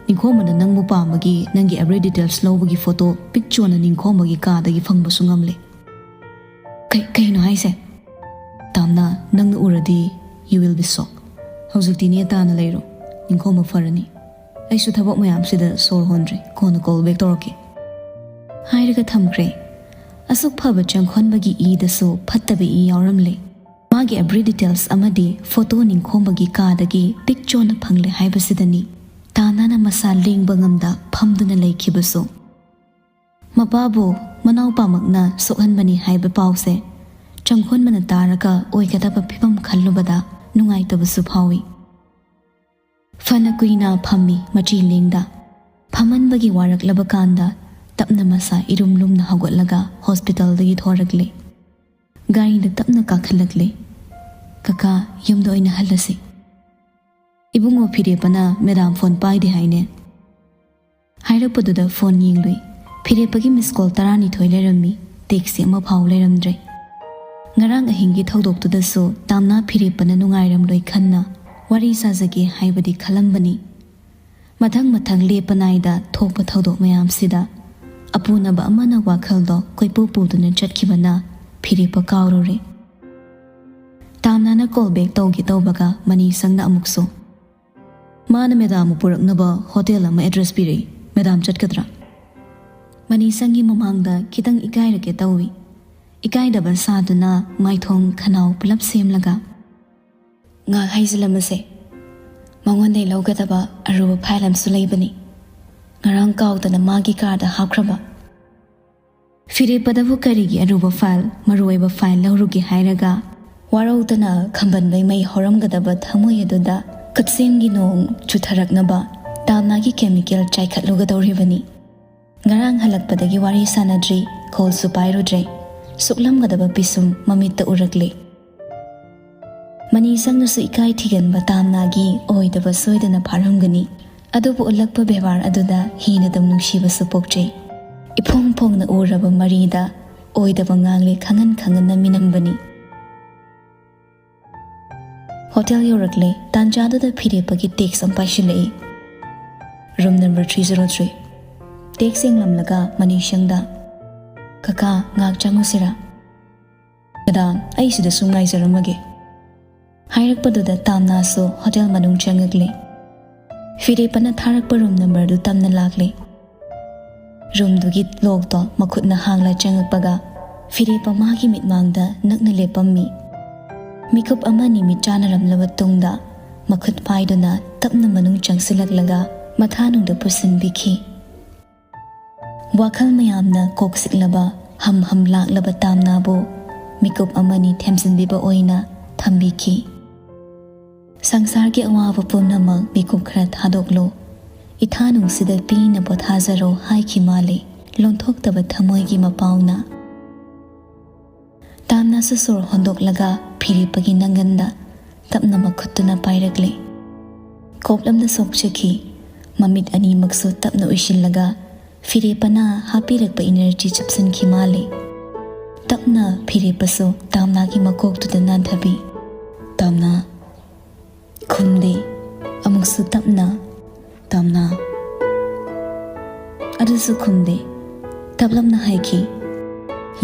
ꯅꯤꯡꯈꯣꯝꯕꯅ ꯅꯪꯕꯨ ꯄꯥꯝꯕꯒꯤ ꯅꯪꯒꯤ ꯑꯦꯕ꯭ꯔꯤ ꯗꯤꯇꯦꯜꯁ ꯂꯧꯕꯒꯤ ꯐꯣꯇꯣ ꯄꯤꯛꯆꯣꯅ ꯅꯤꯡꯈꯣꯝꯕꯒꯤ ꯀꯥꯗꯒꯤ ꯐꯪꯕꯁꯨ ꯉꯝꯂꯦ꯫ ꯀꯩ-, ꯀꯩꯅꯣ ꯍꯥꯏꯁꯦ? ꯇꯥꯝꯅ, ꯅꯪꯅ ꯎꯔꯗꯤ you will be shocked꯫ ꯍꯧꯖꯤꯛꯇꯤ ꯅꯦ ꯇꯥꯅ ꯂꯩꯔꯣ, ꯅꯤꯡꯈꯣꯝꯕ ꯐꯔꯅꯤ꯫ ꯑꯩꯁꯨ ꯊꯕꯛ ꯃꯌꯥꯝꯁꯤꯗ ꯁꯣꯔ ꯍꯣꯟꯗ꯭ꯔꯤ, ꯀꯣꯟꯅ ꯀꯣꯜ ꯕꯦꯛ ꯇꯧꯔꯛꯀꯦ꯫ ꯍꯥꯏꯔꯒ ꯊꯝꯈ꯭ꯔꯦ꯫ ꯑꯁꯨꯛ ꯐꯕ ꯆꯪꯈꯣꯟꯕꯒꯤ ꯏꯗꯁꯨ ꯐꯠꯇꯕ ꯏ ꯌꯥꯎꯔꯝꯂꯦ꯫ ꯃꯥꯒꯤ ꯑꯦꯕ꯭ꯔꯤ ꯗꯤꯇꯦꯜꯁ ꯑꯃꯗꯤ ꯐꯣꯇꯣ ꯅꯤꯡꯈꯣꯝꯕꯒꯤ ꯀꯥꯗꯒꯤ ꯄꯤꯛꯆꯣꯅ ꯐꯪꯂꯦ ꯍꯥꯏꯕꯁꯤꯗꯅꯤ ꯇꯥꯅꯥꯅ ꯃꯁꯥ ꯂꯦꯡꯕ ꯉꯝꯗ ꯐꯝꯗꯨꯅ ꯂꯩꯈꯤꯕꯁꯨ꯫ ꯃꯄꯥꯕꯨ ꯃꯅꯥꯎꯄꯥꯃꯛꯅ ꯁꯣꯛꯍꯟꯕꯅꯤ ꯍꯥꯏꯕ ꯄꯥꯎꯁꯦ ꯆꯪꯈꯣꯟꯕꯅ ꯇꯥꯔꯒ ꯑꯣꯏꯒꯗꯕ ꯐꯤꯕꯝ ꯈꯜꯂꯨꯕꯗ ꯅꯨꯡꯉꯥꯏꯇꯕꯁꯨ ꯐꯥꯎꯏ꯫ ꯐꯅ ꯀꯨꯏꯅ ꯐꯝꯃꯤ ꯃꯆꯤ ꯂꯦꯡꯗ꯫ ꯐꯝꯃꯟꯕꯒꯤ ꯋꯥꯔꯛꯂꯕ ꯀꯥꯟꯗ ꯇꯞꯅ ꯃꯁꯥ ꯏꯔꯨꯝ ꯂꯨꯝꯅ ꯍꯧꯒꯠꯂꯒ ꯍꯣꯁꯄꯤꯇꯥꯜꯗꯒꯤ ꯊꯣꯔꯛꯂꯦ꯫ ꯒꯥꯔꯤꯗ ꯇꯞꯅ ꯀꯥꯈꯠꯂꯛꯂꯦ꯫ "ꯀꯀꯥ, ꯌꯨꯝꯗ ꯑꯣꯏꯅ ꯍꯜꯂꯁꯤ꯫ ꯏꯕꯨꯡꯉꯣ ꯐꯤꯔꯦꯞꯄꯅ ꯃꯦꯗꯥꯝ ꯐꯣꯟ ꯄꯥꯏꯗꯦ ꯍꯥꯏꯅꯦ?" ꯍꯥꯏꯔꯛꯄꯗꯨꯗ ꯐꯣꯟ ꯌꯦꯡꯂꯨꯏ꯫ ꯐꯤꯔꯦꯞꯄꯒꯤ ꯃꯤꯁ ꯀꯣꯜ ꯇꯔꯥꯅꯤꯊꯣꯏ ꯂꯩꯔꯝꯃꯤ, ꯇꯦꯛꯁꯁꯤ ꯑꯃ ꯐꯥꯎ ꯂꯩꯔꯝꯗ꯭ꯔꯦ꯫ ꯉꯔꯥꯡ ꯑꯍꯤꯡꯒꯤ ꯊꯧꯗꯣꯛꯇꯨꯗꯁꯨ ꯇꯥꯝꯅꯥ ꯐꯤꯔꯦꯞꯄꯅ ꯅꯨꯡꯉꯥꯏꯔꯝꯂꯣꯏ ꯈꯟꯅ ꯋꯥꯔꯤ ꯁꯥꯖꯒꯦ ꯍꯥꯏꯕꯗꯤ ꯈꯜꯂꯝꯕꯅꯤ꯫ ꯃꯊꯪ ꯃꯊꯪ ꯂꯦꯞꯄ ꯅꯥꯏꯗ ꯊꯣꯛꯄ ꯊꯧꯗꯣꯛ ꯃꯌꯥꯝꯁꯤꯗ ꯑꯄꯨꯅꯕ ꯑꯃꯅ ꯋꯥꯈꯜꯗꯣ ꯀꯣꯏꯄꯨ ꯄꯨꯗꯨꯅ ꯆꯠꯈꯤꯕꯅ ꯐꯤꯔꯦꯞꯄ ꯀꯥꯎꯔꯨꯔꯦ꯫ ꯇꯥꯝꯅꯥꯅ call back ꯇꯧꯒꯦ ꯇꯧꯕꯒ ꯃꯅꯤꯁꯪꯅ ꯑꯃꯨꯛꯁꯨ, "ꯃꯥꯅ ꯃꯦꯗꯥꯝꯕꯨ ꯄꯨꯔꯛꯅꯕ ꯍꯣꯇꯦꯜ ꯑꯃ address ꯄꯤꯔꯛꯏ, ꯃꯦꯗꯥꯝ ꯆꯠꯀꯗ꯭ꯔꯥ?" ꯃꯅꯤꯁꯪꯒꯤ ꯃꯃꯥꯡꯗ ꯈꯤꯇꯪ ꯏꯀꯥꯏꯔꯒꯦ ꯇꯧꯏ꯫ ꯏꯀꯥꯏꯗꯕ ꯁꯥꯗꯨꯅ ꯃꯥꯏꯊꯣꯡ ꯈꯅꯥꯎ ꯄꯨꯂꯞ ꯁꯦꯝꯂꯒ, "ꯉꯥꯏꯍꯥꯛ ꯍꯥꯏꯖꯤꯜꯂꯝꯃꯁꯦ, ꯃꯉꯣꯟꯗꯩ ꯂꯧꯒꯗꯕ ꯑꯔꯨꯕ file ꯑꯃꯁꯨ ꯂꯩꯕꯅꯤ, ꯉꯔꯥꯡ ꯀꯥꯎꯗꯅ ꯃꯥꯒꯤ carꯗ ꯍꯥꯞꯈ꯭ꯔꯕ꯫" ꯐꯤꯔꯦꯞꯄꯗꯕꯨ ꯀꯔꯤꯒꯤ ꯑꯔꯨꯕ file, ꯃꯔꯨꯑꯣꯏꯕ file ꯂꯧꯔꯨꯒꯦ ꯍꯥꯏꯔꯒ ꯋꯥꯔꯧꯗꯅ ꯈꯝꯕꯟꯕꯩ ꯃꯩ ꯍꯧꯔꯝꯒꯗꯕ ꯊꯃꯣꯏ ꯑꯗꯨꯗ ꯈꯨꯠꯁꯦꯝꯒꯤ ꯅꯣꯡ ꯆꯨꯊꯔꯛꯅꯕ ꯇꯥꯝꯅꯥꯒꯤ chemical ꯆꯥꯏꯈꯠꯂꯨꯒꯗꯧꯔꯤꯕꯅꯤ꯫ ꯉꯔꯥꯡ ꯍꯜꯂꯛꯄꯗꯒꯤ ꯋꯥꯔꯤ ꯁꯥꯟꯅꯗ꯭ꯔꯤ, callꯁꯨ ꯄꯥꯏꯔꯨꯗ꯭ꯔꯦ꯫ ꯁꯨꯛꯂꯝꯒꯗꯕ ꯄꯤꯁꯨꯝ ꯃꯃꯤꯠꯇ ꯎꯔꯛꯂꯦ꯫ ꯃꯅꯤꯁꯪꯅꯁꯨ ꯏꯀꯥꯏ ꯊꯤꯒꯟꯕ ꯇꯥꯝꯅꯥꯒꯤ ꯑꯣꯏꯗꯕ ꯁꯣꯏꯗꯅ ꯐꯥꯔꯝꯒꯅꯤ꯫ ꯑꯗꯨꯕꯨ ꯎꯠꯂꯛꯄ ꯕꯦꯕꯥꯔ ꯑꯗꯨꯗ ꯍꯦꯟꯅ ꯑꯗꯨꯝ ꯅꯨꯡꯁꯤꯕꯁꯨ ꯄꯣꯛꯆꯩ꯫ ꯏꯐꯣꯡ ꯐꯣꯡꯅ ꯎꯔꯕ ꯃꯔꯤꯗ ꯑꯣꯏꯗꯕ ꯉꯥꯡꯂꯦ ꯈꯪꯍꯟ ꯈꯪꯍꯟꯅ ꯃꯤꯅꯝꯕꯅꯤ꯫ ꯍꯣꯇꯦꯜ ꯌꯧꯔꯛꯂꯦ꯫ ꯇꯥꯟꯖꯥꯗꯨꯗ ꯐꯤꯔꯦꯞꯄꯒꯤ text ꯑꯃ ꯄꯥꯏꯁꯤꯜꯂꯛꯏ꯫ "Room number three zero three꯫" Text ꯌꯦꯡꯂꯝꯂꯒ ꯃꯅꯤꯁꯪꯗ, "ꯀꯀꯥ, ꯉꯥꯏꯍꯥꯛ ꯆꯪꯉꯨꯁꯤꯔꯥ?" "ꯃꯦꯗꯥꯝ, ꯑꯩ ꯁꯤꯗ ꯁꯨꯝ ꯉꯥꯏꯖꯔꯝꯃꯒꯦ꯫" ꯍꯥꯏꯔꯛꯄꯗꯨꯗ ꯇꯥꯝꯅꯥꯁꯨ ꯍꯣꯇꯦꯜ ꯃꯅꯨꯡ ꯆꯪꯉꯛꯂꯦ꯫ ꯐꯤꯔꯦꯞꯄꯅ ꯊꯥꯔꯛꯄ room numberꯗꯨ ꯇꯝꯅ ꯂꯥꯛꯂꯦ꯫ Roomꯗꯨꯒꯤ lockꯇꯣ ꯃꯈꯨꯠꯅ ꯍꯥꯡꯂ ꯆꯪꯉꯛꯄꯒ ꯐꯤꯔꯦꯞꯄ ꯃꯥꯒꯤ ꯃꯤꯠꯃꯥꯡꯗ ꯅꯛꯅ ꯂꯦꯞꯄꯝꯃꯤ꯫ ꯃꯤꯀꯨꯞ ꯑꯃꯅꯤ ꯃꯤꯠ ꯆꯥꯟꯅꯔꯝꯂꯕ ꯇꯨꯡꯗ ꯃꯈꯨꯠ ꯄꯥꯏꯗꯨꯅ ꯇꯞꯅ ꯃꯅꯨꯡ ꯆꯪꯁꯤꯜꯂꯛꯂꯒ ꯃꯊꯥꯅꯨꯡꯗ ꯄꯨꯁꯤꯟꯕꯤꯈꯤ꯫ ꯋꯥꯈꯜ ꯃꯌꯥꯝꯅ ꯀꯣꯛ ꯆꯤꯛꯂꯕ, ꯍꯝ ꯍꯝ ꯂꯥꯛꯂꯕ ꯇꯥꯝꯅꯥꯕꯨ ꯃꯤꯀꯨꯞ ꯑꯃꯅꯤ ꯊꯦꯝꯖꯤꯟꯕꯤꯕ ꯑꯣꯏꯅ ꯊꯝꯕꯤꯈꯤ꯫ "ꯁꯪꯁꯥꯔꯒꯤ ꯑꯋꯥꯕ ꯄꯨꯝꯅꯃꯛ ꯃꯤꯀꯨꯞ ꯈꯔ ꯊꯥꯗꯣꯛꯂꯣ, ꯏꯊꯥ ꯅꯨꯡꯁꯤꯗ ꯄꯤꯅ ꯄꯣꯊꯥꯖꯔꯣ" ꯍꯥꯏꯈꯤ ꯃꯥꯜꯂꯤ ꯂꯣꯟꯊꯣꯛꯇꯕ ꯊꯃꯣꯏꯒꯤ ꯃꯄꯥꯎꯅ꯫ ꯇꯥꯝꯅꯥꯁꯨ ꯁꯣꯔ ꯍꯣꯟꯗꯣꯛꯂꯒ ꯐꯤꯔꯦꯞꯄꯒꯤ ꯅꯪꯒꯟꯗ ꯇꯞꯅ ꯃꯈꯨꯠꯇꯨꯅ ꯄꯥꯏꯔꯛꯂꯦ꯫ ꯀꯣꯛꯂꯝꯗ ꯁꯣꯛꯆꯈꯤ꯫ ꯃꯃꯤꯠ ꯑꯅꯤꯃꯛꯁꯨ ꯇꯞꯅ ꯎꯏꯁꯤꯜꯂꯒ ꯐꯤꯔꯦꯞꯄꯅ ꯍꯥꯞꯄꯤꯔꯛꯄ energy ꯆꯨꯞꯁꯤꯟꯈꯤ ꯃꯥꯜꯂꯦ꯫ ꯇꯞꯅ ꯐꯤꯔꯦꯞꯄꯁꯨ ꯇꯥꯝꯅꯥꯒꯤ ꯃꯀꯣꯛꯇꯨꯗ ꯅꯥꯟꯊꯕꯤ꯫ "ꯇꯥꯝꯅꯥ꯫" ꯈꯨꯝꯗꯦ꯫ ꯑꯃꯨꯛꯁꯨ ꯇꯞꯅ, "ꯇꯥꯝꯅꯥ꯫" ꯑꯗꯨꯁꯨ ꯈꯨꯝꯗꯦ꯫ ꯇꯞꯂꯞꯅ ꯍꯥꯏꯈꯤ,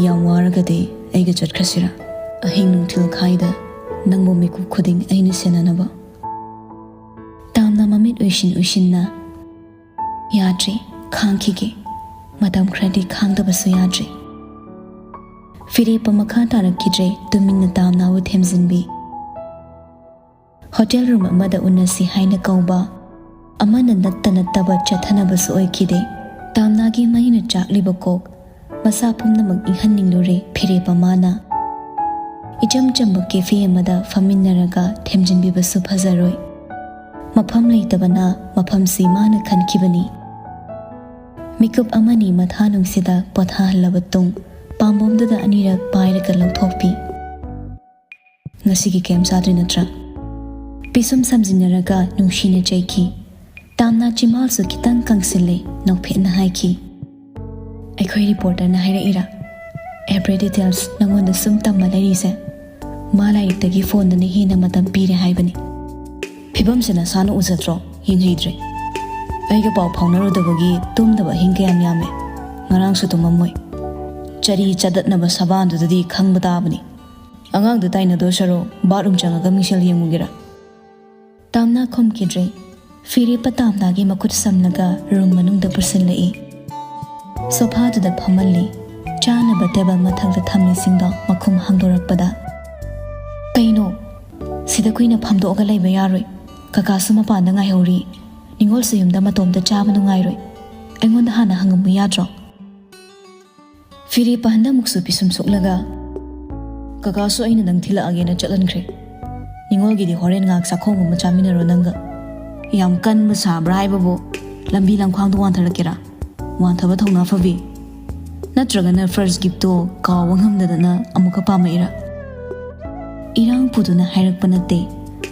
"ꯌꯥꯝ ꯋꯥꯔꯒꯗꯤ ꯑꯩꯒ ꯆꯠꯈ꯭ꯔꯁꯤꯔꯥ? ꯑꯍꯤꯡ ꯅꯨꯡꯊꯤꯜ ꯈꯥꯏꯗ ꯅꯪꯕꯨ ꯃꯤꯀꯨꯞ ꯈꯨꯗꯤꯡ ꯑꯩꯅ ꯁꯦꯟꯅꯅꯕ꯫ ꯇꯥꯝꯅ ꯃꯃꯤꯠ ꯎꯏꯁꯤꯟ ꯎꯏꯁꯤꯟꯅ, "ꯌꯥꯗ꯭ꯔꯦ, ꯈꯥꯡꯈꯤꯒꯦ꯫ ꯃꯇꯝ ꯈꯔꯗꯤ ꯈꯥꯡꯗꯕꯁꯨ ꯌꯥꯗ꯭ꯔꯦ"꯫ ꯐꯤꯔꯦꯞꯄ ꯃꯈꯥ ꯇꯥꯔꯛꯈꯤꯗ꯭ꯔꯦ, ꯇꯨꯃꯤꯟꯅ ꯇꯥꯝꯅꯥꯕꯨ ꯊꯦꯝꯖꯤꯟꯕꯤ꯫ ꯍꯣꯇꯦꯜ ꯔꯨꯝ ꯑꯃꯗ ꯎꯅꯁꯤ ꯍꯥꯏꯅ ꯀꯧꯕ, ꯑꯃꯅ ꯅꯠꯇ ꯅꯠꯇꯕ ꯆꯠꯊꯅꯕꯁꯨ ꯑꯣꯏꯈꯤꯗꯦ꯫ ꯇꯥꯝꯅꯥꯒꯤ ꯃꯩꯅ ꯆꯥꯛꯂꯤꯕ ꯀꯣꯛ, ꯃꯁꯥ ꯄꯨꯝꯅꯃꯛ ꯏꯪꯍꯟꯅꯤꯡꯂꯨꯔꯦ ꯐꯤꯔꯦꯞꯄ ꯃꯥꯅ꯫ ꯏꯆꯝ ꯆꯝꯕ ꯀꯦꯐꯦ ꯑꯃꯗ ꯐꯝꯃꯤꯟꯅꯔꯒ ꯊꯦꯝꯖꯤꯟꯕꯤꯕꯁꯨ ꯐꯖꯔꯣꯏ꯫ ꯃꯐꯝ ꯂꯩꯇꯕꯅ ꯃꯐꯝꯁꯤ ꯃꯥꯅ ꯈꯟꯈꯤꯕꯅꯤ꯫ ꯃꯤꯀꯨꯞ ꯑꯃꯅꯤ ꯃꯊꯥ ꯅꯨꯡꯁꯤꯗ ꯄꯣꯊꯥꯍꯜꯂꯕ ꯇꯨꯡ, ꯄꯥꯝꯕꯣꯝꯗꯨꯗ ꯑꯅꯤꯔꯛ ꯄꯥꯏꯔꯒ ꯂꯧꯊꯣꯛꯄꯤ꯫ "ꯉꯁꯤꯒꯤ ꯀꯩꯝ ꯆꯥꯗ꯭ꯔꯤ ꯅꯠꯇ꯭ꯔꯥ?" ꯄꯤꯁꯨꯝ ꯁꯝꯖꯤꯟꯅꯔꯒ ꯅꯨꯡꯁꯤꯅ ꯆꯩꯈꯤ꯫ ꯇꯥꯝꯅꯥ ꯆꯤꯝꯕꯥꯜꯁꯨ ꯈꯤꯇꯪ ꯀꯪꯁꯤꯜꯂꯦ, ꯅꯣꯛꯐꯦꯠꯅ ꯍꯥꯏꯈꯤ꯫ "ꯑꯩꯈꯣꯏ ꯔꯤꯄꯣꯔꯇꯔꯅ ꯍꯥꯏꯔꯛꯏꯔꯥ? Every details ꯅꯉꯣꯟꯗ ꯁꯨꯝ ꯇꯝꯃ ꯂꯩꯔꯤꯁꯦ? ꯃꯥ ꯂꯥꯏꯔꯤꯛꯇꯒꯤ ꯐꯣꯟꯗꯅ ꯍꯦꯟꯅ ꯃꯇꯝ ꯄꯤꯔꯦ ꯍꯥꯏꯕꯅꯤ꯫ ꯐꯤꯕꯝꯁꯦ ꯅꯁꯥꯅ ꯎꯖꯗ꯭ꯔꯣ? ꯌꯦꯡꯍꯩꯗ꯭ꯔꯦ꯫ ꯑꯩꯒ ꯄꯥꯎ ꯐꯥꯎꯅꯔꯨꯗꯕꯒꯤ ꯇꯨꯝꯗꯕ ꯑꯍꯤꯡ ꯀꯌꯥꯝ ꯌꯥꯝꯃꯦ꯫ ꯉꯔꯥꯡꯁꯨ ꯇꯨꯝꯃꯝꯃꯣꯏ꯫ ꯆꯔꯤ ꯆꯗꯠꯅꯕ ꯁꯕꯥꯟꯗꯨꯗꯗꯤ ꯈꯪꯕ ꯇꯥꯕꯅꯤ꯫ ꯑꯉꯥꯡꯗ ꯇꯥꯏꯅꯗꯣ ꯁꯔꯨꯛ ꯕꯥꯠꯔꯨꯝ ꯆꯪꯉꯒ ꯃꯤꯡꯁꯦꯜ ꯌꯦꯡꯉꯨꯒꯦꯔꯥ?" ꯇꯥꯝꯅꯥ ꯈꯨꯝꯈꯤꯗ꯭ꯔꯦ꯫ ꯐꯤꯔꯦꯞꯄ ꯇꯥꯝꯅꯥꯒꯤ ꯃꯈꯨꯠ ꯁꯝꯂꯒ ꯔꯨꯝ ꯃꯅꯨꯡꯗ ꯄꯨꯁꯤꯜꯂꯛꯏ꯫ ꯁꯣꯐꯥꯗꯨꯗ ꯐꯝꯍꯜꯂꯤ꯫ ꯆꯥꯅꯕ ꯇꯦꯕꯜ ꯃꯊꯛꯇ ꯊꯝꯂꯤꯁꯤꯡꯗꯣ ꯃꯈꯨꯝ ꯍꯥꯡꯗꯣꯔꯛꯄꯗ, "ꯀꯩꯅꯣ? ꯁꯤꯗ ꯀꯨꯏꯅ ꯐꯝꯗꯣꯛꯑꯒ ꯂꯩꯕ ꯌꯥꯔꯣꯏ꯫ ꯀꯀꯥꯁꯨ ꯃꯄꯥꯟꯗ ꯉꯥꯏꯍꯧꯔꯤ꯫ ꯅꯤꯉꯣꯜꯁꯨ ꯌꯨꯝꯗ ꯃꯇꯣꯝꯇ ꯆꯥꯕ ꯅꯨꯡꯉꯥꯏꯔꯣꯏ꯫ ꯑꯩꯉꯣꯟꯗ ꯍꯥꯟꯅ ꯍꯪꯉꯝꯃꯨ ꯌꯥꯗ꯭ꯔꯣ?" ꯐꯤꯔꯦꯞꯄ ꯍꯟꯗꯛꯃꯨꯛꯁꯨ ꯄꯤꯁꯨꯝ ꯁꯨꯛꯂꯒ, "ꯀꯀꯥꯁꯨ ꯑꯩꯅ ꯅꯪ ꯊꯤꯜꯂꯛꯑꯒꯦꯅ ꯆꯠꯍꯟꯈ꯭ꯔꯦ꯫ ꯅꯤꯉꯣꯜꯒꯤꯗꯤ ꯍꯣꯔꯦꯟ ꯉꯥꯏꯍꯥꯛ ꯆꯥꯛꯈꯣꯝ ꯑꯃ ꯆꯥꯃꯤꯟꯅꯔꯣ ꯅꯪꯒ"꯫ ꯌꯥꯝ ꯀꯟꯕ ꯁꯥꯕ꯭ꯔꯥ ꯍꯥꯏꯕꯕꯨ? ꯂꯝꯕꯤ ꯂꯝꯈꯥꯡꯗ ꯋꯥꯟꯊꯔꯛꯀꯦꯔꯥ? ꯋꯥꯟꯊꯕ ꯊꯧꯅꯥ ꯐꯕꯤ? ꯅꯠꯇ꯭ꯔꯒꯅ first giftꯇꯣ ꯀꯥꯎꯕ ꯉꯝꯗꯗꯅ ꯑꯃꯨꯛꯀ ꯄꯥꯝꯃꯛꯏꯔꯥ? ꯏꯔꯥꯡ ꯄꯨꯗꯨꯅ ꯍꯥꯏꯔꯛꯄ ꯅꯠꯇꯦ꯫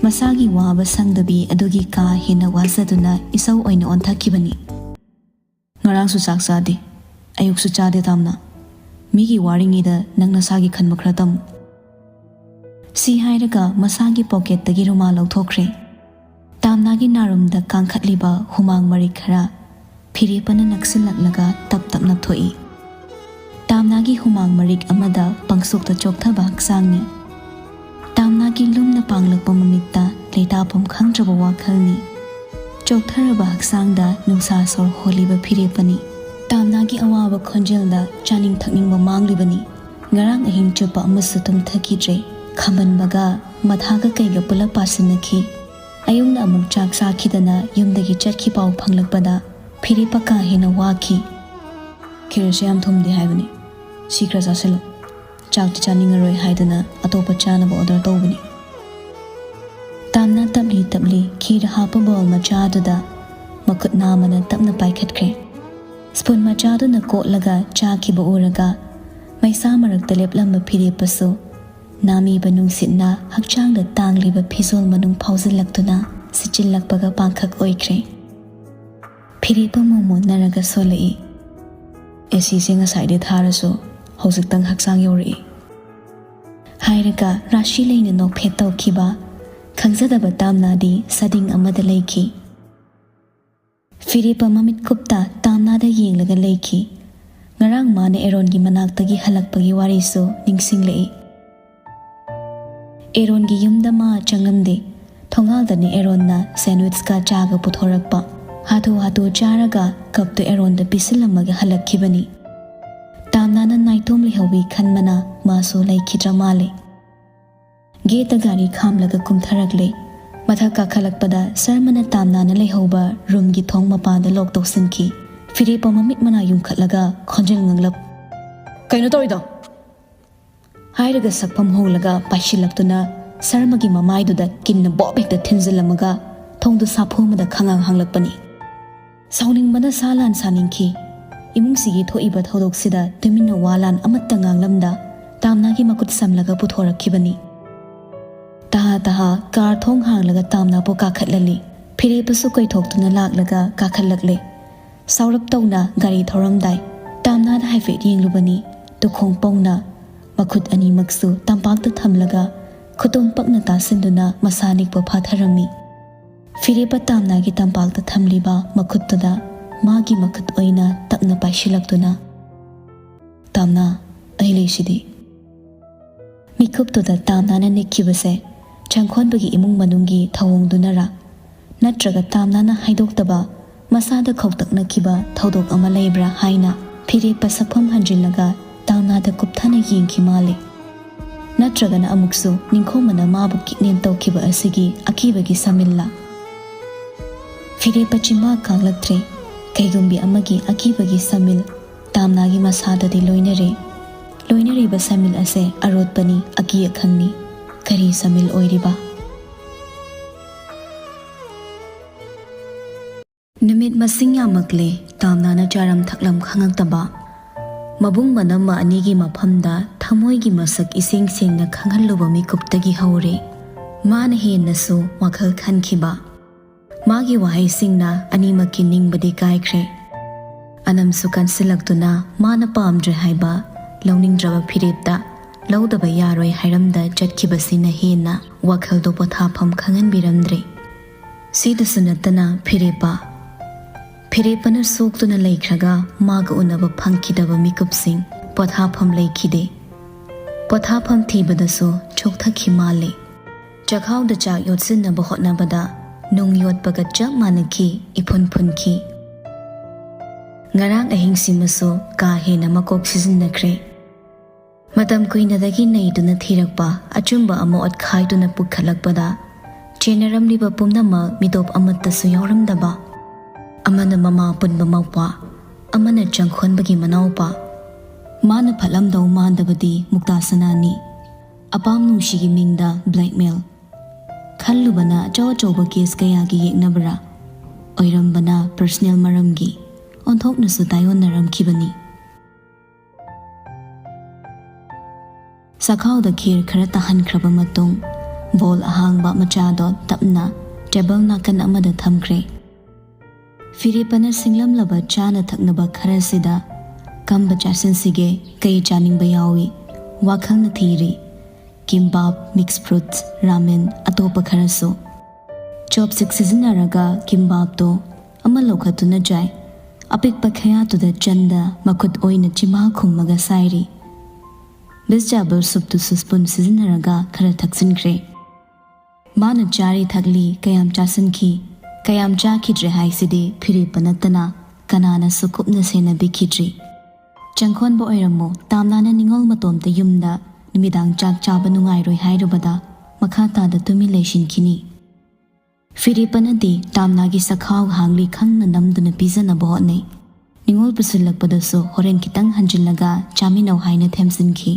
ꯃꯁꯥꯒꯤ ꯋꯥꯕ ꯁꯪꯗꯕꯤ ꯑꯗꯨꯒꯤ ꯀꯥ ꯍꯦꯟꯅ ꯋꯥꯖꯗꯨꯅ ꯏꯁꯧ ꯑꯣꯏꯅ ꯑꯣꯟꯊꯈꯤꯕꯅꯤ꯫ "ꯉꯔꯥꯡꯁꯨ ꯆꯥꯛ ꯆꯥꯗꯦ, ꯑꯌꯨꯛꯁꯨ ꯆꯥꯗꯦ ꯇꯥꯝꯅꯥ꯫ ꯃꯤꯒꯤ ꯋꯥꯔꯤꯉꯩꯗ ꯅꯪ ꯅꯁꯥꯒꯤ ꯈꯟꯕ ꯈꯔ ꯇꯝꯃꯨ"꯫ ꯁꯤ ꯍꯥꯏꯔꯒ ꯃꯁꯥꯒꯤ ꯄꯣꯀꯦꯠꯇꯒꯤ ꯔꯨꯃꯥꯜ ꯂꯧꯊꯣꯛꯈ꯭ꯔꯦ꯫ ꯇꯥꯝꯅꯥꯒꯤ ꯅꯥꯔꯨꯝꯗ ꯀꯥꯡꯈꯠꯂꯤꯕ ꯍꯨꯃꯥꯡ ꯃꯔꯤꯛ ꯈꯔ ꯐꯤꯔꯦꯞꯄꯅ ꯅꯛꯁꯤꯜꯂꯛꯂꯒ ꯇꯞ ꯇꯞꯅ ꯊꯣꯛꯏ꯫ ꯇꯥꯝꯅꯥꯒꯤ ꯍꯨꯃꯥꯡ ꯃꯔꯤꯛ ꯑꯃꯗ ꯄꯪꯁꯣꯛꯇ ꯆꯣꯛꯊꯕ ꯍꯛꯆꯥꯡꯅꯤ꯫ ꯇꯥꯝꯅꯥ ꯇꯥꯝꯅꯥꯒꯤ ꯂꯨꯝꯅ ꯄꯥꯡꯂꯛꯄ ꯃꯃꯤꯠꯇ ꯂꯩꯇꯥꯐꯝ ꯈꯪꯗ꯭ꯔꯕ ꯋꯥꯈꯜꯅꯤ꯫ ꯆꯣꯛꯊꯔꯕ ꯍꯛꯆꯥꯡꯗ ꯅꯨꯡꯁꯥ ꯁꯣꯔ ꯍꯣꯜꯂꯤꯕ ꯐꯤꯔꯦꯞꯄꯅꯤ꯫ ꯇꯥꯝꯅꯥꯒꯤ ꯑꯋꯥꯕ ꯈꯣꯟꯖꯦꯜꯗ ꯆꯥꯅꯤꯡ ꯊꯛꯅꯤꯡꯕ ꯃꯥꯡꯂꯤꯕꯅꯤ꯫ ꯉꯔꯥꯡ ꯑꯍꯤꯡ ꯆꯨꯞꯄ ꯑꯃꯁꯨ ꯇꯨꯝꯊꯈꯤꯗ꯭ꯔꯦ꯫ ꯈꯝꯕꯟꯕꯒ ꯃꯊꯥꯒ ꯀꯩꯒ ꯄꯨꯂꯞ ꯄꯥꯁꯤꯟꯅꯈꯤ꯫ ꯑꯌꯨꯛꯅ ꯑꯃꯨꯛ ꯆꯥꯛ ꯆꯥꯈꯤꯗꯅ ꯌꯨꯝꯗꯒꯤ ꯆꯠꯈꯤ ꯄꯥꯎ ꯐꯪꯂꯛꯄꯗ ꯐꯤꯔꯦꯞꯄ ꯀꯥ ꯍꯦꯟꯅ ꯋꯥꯈꯤ꯫ "ꯈꯦꯔꯁꯦ ꯌꯥꯝ ꯊꯨꯝꯗꯦ ꯍꯥꯏꯕꯅꯤ꯫ ꯁꯤ ꯈꯔ ꯆꯥꯁꯤꯜꯂꯨ꯫ ꯆꯥꯛꯇꯤ ꯆꯥꯅꯤꯡꯉꯔꯣꯏ ꯍꯥꯏꯗꯨꯅ ꯑꯇꯣꯞꯄ ꯆꯥꯅꯕ ꯑꯣꯔꯗꯔ ꯇꯧꯕꯅꯤ꯫" ꯇꯥꯝꯅꯥ ꯇꯞꯂꯤ ꯇꯞꯂꯤ ꯈꯤꯔ ꯍꯥꯞꯄ ꯕꯣꯜ ꯃꯆꯥꯗꯨꯗ ꯃꯈꯨꯠ ꯅꯥꯝꯃꯅ ꯇꯞꯅ ꯄꯥꯏꯈꯠꯈ꯭ꯔꯦ꯫ ꯁ꯭ꯄꯨꯟ ꯃꯆꯥꯗꯨꯅ ꯀꯣꯠꯂꯒ ꯆꯥꯈꯤꯕ ꯎꯔꯒ ꯃꯩꯁꯥ ꯃꯔꯛꯇ ꯂꯦꯞꯂꯝꯕ ꯐꯤꯔꯦꯞꯄꯁꯨ ꯅꯥꯃꯤꯕ ꯅꯨꯡꯁꯤꯠꯅ ꯍꯛꯆꯥꯡꯗ ꯇꯥꯡꯂꯤꯕ ꯐꯤꯖꯣꯜ ꯃꯅꯨꯡ ꯐꯥꯎꯖꯤꯜꯂꯛꯇꯨꯅ ꯁꯤꯠꯆꯤꯜꯂꯛꯄꯒ ꯄꯥꯡꯈꯛ ꯑꯣꯏꯈ꯭ꯔꯦ꯫ ꯐꯤꯔꯦꯞꯄ ꯃꯨꯛ ꯃꯨꯟꯅꯔꯒ ꯁꯣꯜꯂꯛꯏ꯫ "ꯑꯦꯁꯤꯁꯦ ꯉꯁꯥꯏꯗꯤ ꯊꯥꯔꯁꯨ ꯍꯧꯖꯤꯛꯇꯪ ꯍꯛꯆꯥꯡ ꯌꯧꯔꯛꯏ꯫" ꯍꯥꯏꯔꯒ ꯔꯥꯁꯤ ꯂꯩꯅ ꯅꯣꯛꯐꯦꯠ ꯇꯧꯈꯤꯕ ꯈꯪꯖꯗꯕ ꯇꯥꯝꯅꯥꯗꯤ ꯁꯥꯗꯤꯡ ꯑꯃꯗ ꯂꯩꯈꯤ꯫ ꯐꯤꯔꯦꯞꯄ ꯃꯃꯤꯠ ꯀꯨꯞꯇ ꯇꯥꯝꯅꯥꯗ ꯌꯦꯡꯂꯒ ꯂꯩꯈꯤ꯫ ꯉꯔꯥꯡ ꯃꯥꯅ ꯑꯦꯔꯣꯟꯒꯤ ꯃꯅꯥꯛꯇꯒꯤ ꯍꯜꯂꯛꯄꯒꯤ ꯋꯥꯔꯤꯁꯨ ꯅꯤꯡꯁꯤꯡꯂꯛꯏ꯫ ꯑꯦꯔꯣꯟꯒꯤ ꯌꯨꯝꯗ ꯃꯥ ꯆꯪꯂꯝꯗꯦ꯫ ꯊꯣꯡꯒꯥꯜꯗꯅꯤ ꯑꯦꯔꯣꯟꯅ ꯁꯦꯟꯋꯤꯆꯀ ꯆꯥꯒ ꯄꯨꯊꯣꯔꯛꯄ꯫ ꯍꯥꯊꯨ ꯍꯥꯊꯨ ꯆꯥꯔꯒ ꯀꯞꯇꯨ ꯑꯦꯔꯣꯟꯗ ꯄꯤꯁꯤꯜꯂꯝꯃꯒ ꯍꯜꯂꯛꯈꯤꯕꯅꯤ꯫ ꯇꯥꯝꯅꯥꯅ ꯅꯥꯏꯇꯣꯝ ꯂꯩꯍꯧꯋꯤ ꯈꯟꯕꯅ ꯃꯥꯁꯨ ꯂꯩꯈꯤꯗ꯭ꯔ ꯃꯥꯜꯂꯦ꯫ ꯒꯦꯠꯇ ꯒꯥꯔꯤ ꯈꯥꯝꯂꯒ ꯀꯨꯝꯊꯔꯛꯂꯦ꯫ ꯃꯊꯛ ꯀꯥꯈꯠꯂꯛꯄꯗ ꯁꯔꯃꯅ ꯇꯥꯝꯅꯥꯅ ꯂꯩꯍꯧꯕ ꯔꯨꯝꯒꯤ ꯊꯣꯡ ꯃꯄꯥꯟꯗ ꯂꯣꯛ ꯇꯧꯁꯤꯟꯈꯤ꯫ ꯐꯤꯔꯦꯞꯄ ꯃꯃꯤꯠ ꯃꯅꯥ ꯌꯨꯡꯈꯠꯂꯒ ꯈꯣꯟꯖꯦꯜ ꯉꯥꯡꯂꯞ, "ꯀꯩꯅꯣ ꯇꯧꯔꯤꯗꯣ?" ꯍꯥꯏꯔꯒ ꯁꯛꯐꯝ ꯍꯣꯡꯂꯒ ꯄꯥꯏꯁꯤꯜꯂꯛꯇꯨꯅ ꯁꯔꯃꯒꯤ ꯃꯃꯥꯏꯗꯨꯗ ꯀꯤꯟꯅ ꯕꯣꯞ ꯍꯦꯛꯇ ꯊꯤꯟꯖꯤꯜꯂꯝꯃꯒ ꯊꯣꯡꯗꯨ ꯁꯥꯐꯨ ꯑꯃꯗ ꯈꯪꯍꯥꯡ ꯍꯥꯡꯂꯛꯄꯅꯤ꯫ ꯁꯥꯎꯅꯤꯡꯕꯅ ꯁꯥ ꯂꯥꯟ ꯁꯥꯅꯤꯡꯈꯤ꯫ ꯏꯃꯨꯡꯁꯤꯒꯤ ꯊꯣꯛꯏꯕ ꯊꯧꯗꯣꯛꯁꯤꯗ ꯇꯨꯃꯤꯟꯅ ꯋꯥ ꯂꯥꯟ ꯑꯃꯠꯇ ꯉꯥꯡꯂꯝꯗ ꯇꯥꯝꯅꯥꯒꯤ ꯃꯈꯨꯠ ꯁꯝꯂꯒ ꯄꯨꯊꯣꯔꯛꯈꯤꯕꯅꯤ꯫ ꯇꯍꯥ ꯇꯍꯥ ꯀꯥꯔ ꯊꯣꯡ ꯍꯥꯡꯂꯒ ꯇꯥꯝꯅꯥꯕꯨ ꯀꯥꯈꯠꯂꯜꯂꯤ꯫ ꯐꯤꯔꯦꯞꯄꯁꯨ ꯀꯣꯏꯊꯣꯛꯇꯨꯅ ꯂꯥꯛꯂꯒ ꯀꯥꯈꯠꯂꯛꯂꯦ꯫ ꯁꯥꯎꯔꯞ ꯇꯧꯅ ꯒꯥꯔꯤ ꯊꯧꯔꯝꯗꯥꯏ ꯇꯥꯝꯅꯥꯗ ꯍꯥꯏꯐꯦꯠ ꯌꯦꯡꯂꯨꯕꯅꯤ꯫ ꯇꯨꯈꯣꯡ ꯄꯧꯅ ꯃꯈꯨꯠ ꯑꯅꯤꯃꯛꯁꯨ ꯇꯝꯄꯥꯛꯇ ꯊꯝꯂꯒ ꯈꯨꯇꯨꯝ ꯄꯛꯅ ꯇꯥꯁꯤꯟꯗꯨꯅ ꯃꯁꯥ ꯅꯤꯛꯄ ꯐꯥꯊꯔꯝꯃꯤ꯫ ꯐꯤꯔꯦꯞꯄ ꯇꯥꯝꯅꯥꯒꯤ ꯇꯝꯄꯥꯛꯇ ꯊꯝꯂꯤꯕ ꯃꯈꯨꯠꯇꯨꯗ ꯃꯥꯒꯤ ꯃꯈꯨꯠ ꯑꯣꯏꯅ ꯇꯞꯅ ꯄꯥꯏꯁꯤꯜꯂꯛꯇꯨꯅ, "ꯇꯥꯝꯅꯥ, ꯑꯩ ꯂꯩꯁꯤꯗꯤ꯫" ꯃꯤꯀꯨꯞꯇꯨꯗ ꯇꯥꯝꯅꯥꯅ ꯅꯤꯛꯈꯤꯕꯁꯦ ꯆꯪꯈꯣꯟꯕꯒꯤ ꯏꯃꯨꯡ ꯃꯅꯨꯡꯒꯤ ꯊꯧꯑꯣꯡꯗꯨꯅꯔꯥ? ꯅꯠꯇ꯭ꯔꯒ ꯇꯥꯝꯅꯥꯅ ꯍꯥꯏꯗꯣꯛꯇꯕ ꯃꯁꯥꯗ ꯈꯧꯇꯛꯅꯈꯤꯕ ꯊꯧꯗꯣꯛ ꯑꯃ ꯂꯩꯕ꯭ꯔꯥ ꯍꯥꯏꯅ ꯐꯤꯔꯦꯞꯄ ꯁꯛꯐꯝ ꯍꯟꯖꯤꯜꯂꯒ ꯇꯥꯝꯅꯥꯗ ꯀꯨꯞꯊꯅ ꯌꯦꯡꯈꯤ ꯃꯥꯜꯂꯦ꯫ ꯅꯠꯇ꯭ꯔꯒꯅ ꯑꯃꯨꯛꯁꯨ ꯅꯤꯡꯈꯣꯝꯕꯅ ꯃꯥꯕꯨ kidnap ꯇꯧꯈꯤꯕ ꯑꯁꯤꯒꯤ ꯑꯀꯤꯕꯒꯤ ꯁꯥꯃꯤꯜꯂꯥ? ꯐꯤꯔꯦꯞꯄ ꯆꯤꯟꯕꯥꯛ ꯀꯥꯡꯂꯛꯇ꯭ꯔꯦ꯫ ꯀꯩꯒꯨꯝꯕꯤ ꯑꯃꯒꯤ ꯑꯀꯤꯕꯒꯤ ꯁꯥꯃꯤꯜ ꯇꯥꯝꯅꯥꯒꯤ ꯃꯁꯥꯗꯗꯤ ꯂꯣꯏꯅꯔꯦ꯫ ꯂꯣꯏꯅꯔꯤꯕ ꯁꯥꯃꯤꯜ ꯑꯁꯦ ꯑꯔꯣꯠꯄꯅꯤ, ꯑꯀꯤ ꯑꯈꯪꯅꯤ꯫ ꯀꯔꯤ ꯁꯥꯃꯤꯜ ꯑꯣꯏꯔꯤꯕ? ꯅꯨꯃꯤꯠ ꯃꯁꯤꯡ ꯌꯥꯝꯃꯛꯂꯦ ꯇꯥꯝꯅꯥꯅ ꯆꯥꯔꯝ ꯊꯛꯂꯝ ꯈꯪꯉꯛꯇꯕ꯫ ꯃꯕꯨꯡ ꯃꯅꯝꯃ ꯑꯅꯤꯒꯤ ꯃꯐꯝꯗ ꯊꯃꯣꯏꯒꯤ ꯃꯁꯛ ꯏꯁꯦꯡ ꯁꯦꯡꯅ ꯈꯪꯍꯜꯂꯨꯕ ꯃꯤꯀꯨꯞꯇꯒꯤ ꯍꯧꯔꯦ ꯃꯥꯅ ꯍꯦꯟꯅꯁꯨ ꯋꯥꯈꯜ ꯈꯟꯈꯤꯕ꯫ ꯃꯥꯒꯤ ꯋꯥꯍꯩꯁꯤꯡꯅ ꯑꯅꯤꯃꯛꯀꯤ ꯅꯤꯡꯕꯗꯤ ꯀꯥꯏꯈ꯭ꯔꯦ꯫ ꯑꯅꯝꯁꯨ ꯀꯟꯁꯤꯜꯂꯛꯇꯨꯅ ꯃꯥꯅ ꯄꯥꯝꯗ꯭ꯔꯦ ꯍꯥꯏꯕ ꯂꯧꯅꯤꯡꯗ꯭ꯔꯕ ꯐꯤꯔꯦꯞꯇ ꯂꯧꯗꯕ ꯌꯥꯔꯣꯏ ꯍꯥꯏꯔꯝꯗ ꯆꯠꯈꯤꯕꯁꯤꯅ ꯍꯦꯟꯅ ꯋꯥꯈꯜꯗꯣ ꯄꯣꯊꯥꯐꯝ ꯈꯪꯍꯟꯕꯤꯔꯝꯗ꯭ꯔꯦ꯫ ꯁꯤꯗꯁꯨ ꯅꯠꯇꯅ ꯐꯤꯔꯦꯞꯄ ꯐꯤꯔꯦꯞꯄꯅ ꯁꯣꯛꯇꯨꯅ ꯂꯩꯈ꯭ꯔꯒ ꯃꯥꯒ ꯎꯅꯕ ꯐꯪꯈꯤꯗꯕ ꯃꯤꯀꯨꯞꯁꯤꯡ ꯄꯣꯊꯥꯐꯝ ꯂꯩꯈꯤꯗꯦ꯫ ꯄꯣꯊꯥꯐꯝ ꯊꯤꯕꯗꯁꯨ ꯆꯣꯛꯊꯈꯤ ꯃꯥꯜꯂꯦ꯫ ꯆꯈꯥꯎꯗ ꯆꯥꯛ ꯌꯣꯠꯁꯤꯟꯅꯕ ꯍꯣꯠꯅꯕꯗ ꯅꯨꯡ ꯌꯣꯠꯄꯒ ꯆꯞ ꯃꯥꯟꯅꯈꯤ, ꯏꯐꯨꯟ ꯐꯨꯟꯈꯤ꯫ ꯉꯔꯥꯡ ꯑꯍꯤꯡꯁꯤꯃꯁꯨ ꯀꯥ ꯍꯦꯟꯅ ꯃꯀꯣꯛ ꯁꯤꯖꯤꯟꯅꯈ꯭ꯔꯦ꯫ ꯃꯇꯝ ꯀꯨꯏꯅꯗꯒꯤ ꯅꯩꯗꯨꯅ ꯊꯤꯔꯛꯄ ꯑꯆꯨꯝꯕ ꯑꯃ ꯑꯣꯠꯈꯥꯏꯗꯨꯅ ꯄꯨꯈꯠꯂꯛꯄꯗ ꯆꯦꯟꯅꯔꯝꯂꯤꯕ ꯄꯨꯝꯅꯃꯛ ꯃꯤꯇꯣꯞ ꯑꯃꯠꯇꯁꯨ ꯌꯥꯎꯔꯝꯗꯕ꯫ ꯑꯃꯅ ꯃꯃꯥ ꯄꯨꯟꯕ ꯃꯧꯄ꯭ꯋꯥ, ꯑꯃꯅ ꯆꯪꯈꯣꯟꯕꯒꯤ ꯃꯅꯥꯎꯄꯥ꯫ ꯃꯥꯅ ꯐꯠꯂꯝꯗꯧ ꯃꯥꯟꯗꯕꯗꯤ ꯃꯨꯛꯇꯥ ꯁꯅꯥꯅꯤ꯫ ꯑꯄꯥꯝ ꯅꯨꯡꯁꯤꯒꯤ ꯃꯤꯡꯗ blackmail꯫ ꯈꯜꯂꯨꯕꯅ ꯑꯆꯧ ꯑꯆꯧꯕ case ꯀꯌꯥꯒꯤ ꯌꯦꯛꯅꯕ꯭ꯔꯥ? ꯑꯣꯏꯔꯝꯕꯅ personal ꯃꯔꯝꯒꯤ ꯑꯣꯟꯊꯣꯛꯅꯁꯨ ꯇꯥꯏꯑꯣꯟꯅꯔꯝꯈꯤꯕꯅꯤ꯫ ꯆꯥꯛꯈꯥꯎꯗ ꯈꯦꯔ ꯈꯔ ꯇꯥꯍꯟꯈ꯭ꯔꯕ ꯃꯇꯨꯡ, bowl ꯑꯍꯥꯡꯕ ꯃꯆꯥꯗꯣ ꯇꯞꯅ table ꯅꯥꯀꯟ ꯑꯃꯗ ꯊꯝꯈ꯭ꯔꯦ꯫ ꯐꯤꯔꯦꯞꯄꯅ ꯁꯤꯡꯂꯝꯂꯕ ꯆꯥꯅ ꯊꯛꯅꯕ ꯈꯔꯁꯤꯗ ꯀꯝꯕ ꯆꯥꯁꯤꯟꯁꯤꯒꯦ, ꯀꯩ ꯆꯥꯅꯤꯡꯕ ꯌꯥꯎꯏ? ꯋꯥꯈꯜꯅ ꯊꯤꯔꯤ꯫ Kimbap, mixed fruits, ramen, ꯑꯇꯣꯞꯄ ꯈꯔꯁꯨ꯫ Chopstick ꯁꯤꯖꯤꯟꯅꯔꯒ kimbapꯇꯣ ꯑꯃ ꯂꯧꯈꯠꯇꯨꯅ ꯆꯥꯏ꯫ ꯑꯄꯤꯛꯄ ꯈꯌꯥꯠꯇꯨꯗ ꯆꯟꯗ ꯃꯈꯨꯠ ꯑꯣꯏꯅ ꯆꯤꯝꯕꯥ ꯈꯨꯝꯃꯒ ꯁꯥꯏꯔꯤ꯫ ꯕꯤꯁ ꯆꯥꯕ ꯁꯨꯞꯇꯨꯁꯨ ꯁ꯭ꯄꯨꯟ ꯁꯤꯖꯤꯟꯅꯔꯒ ꯈꯔ ꯊꯛꯆꯤꯟꯈ꯭ꯔꯦ꯫ ꯃꯥꯅ ꯆꯥꯔꯤ ꯊꯛꯂꯤ, ꯀꯌꯥꯝ ꯆꯥꯁꯤꯟꯈꯤ, ꯀꯌꯥꯝ ꯆꯥꯈꯤꯗ꯭ꯔꯦ ꯍꯥꯏꯁꯤꯗꯤ ꯐꯤꯔꯦꯞꯄ ꯅꯠꯇꯅ ꯀꯅꯥꯅꯁꯨ ꯀꯨꯞꯅ ꯁꯦꯟꯅꯕꯤꯈꯤꯗ꯭ꯔꯤ꯫ ꯆꯪꯈꯣꯟꯕ ꯑꯣꯏꯔꯝꯃꯣ, ꯇꯥꯝꯅꯥꯅ ꯅꯤꯉꯣꯜ ꯃꯇꯣꯝꯇ ꯌꯨꯝꯗ ꯅꯨꯃꯤꯗꯥꯡ ꯆꯥꯛ ꯆꯥꯕ ꯅꯨꯡꯉꯥꯏꯔꯣꯏ ꯍꯥꯏꯔꯨꯕꯗ ꯃꯈꯥ ꯇꯥꯗ ꯇꯨꯃꯤꯟ ꯂꯩꯁꯤꯟꯈꯤꯅꯤ꯫ ꯐꯤꯔꯦꯞꯄꯅꯗꯤ ꯇꯥꯝꯅꯥꯒꯤ ꯆꯈꯥꯎ ꯍꯥꯡꯂꯤ ꯈꯪꯅ ꯅꯝꯗꯨꯅ ꯄꯤꯖꯅꯕ ꯍꯣꯠꯅꯩ꯫ ꯅꯤꯉꯣꯜ ꯄꯨꯁꯤꯜꯂꯛꯄꯗꯁꯨ ꯍꯣꯔꯦꯟ ꯈꯤꯇꯪ ꯍꯟꯖꯤꯜꯂꯒ ꯆꯥꯃꯤꯟꯅꯧ ꯍꯥꯏꯅ ꯊꯦꯝꯖꯤꯟꯈꯤ꯫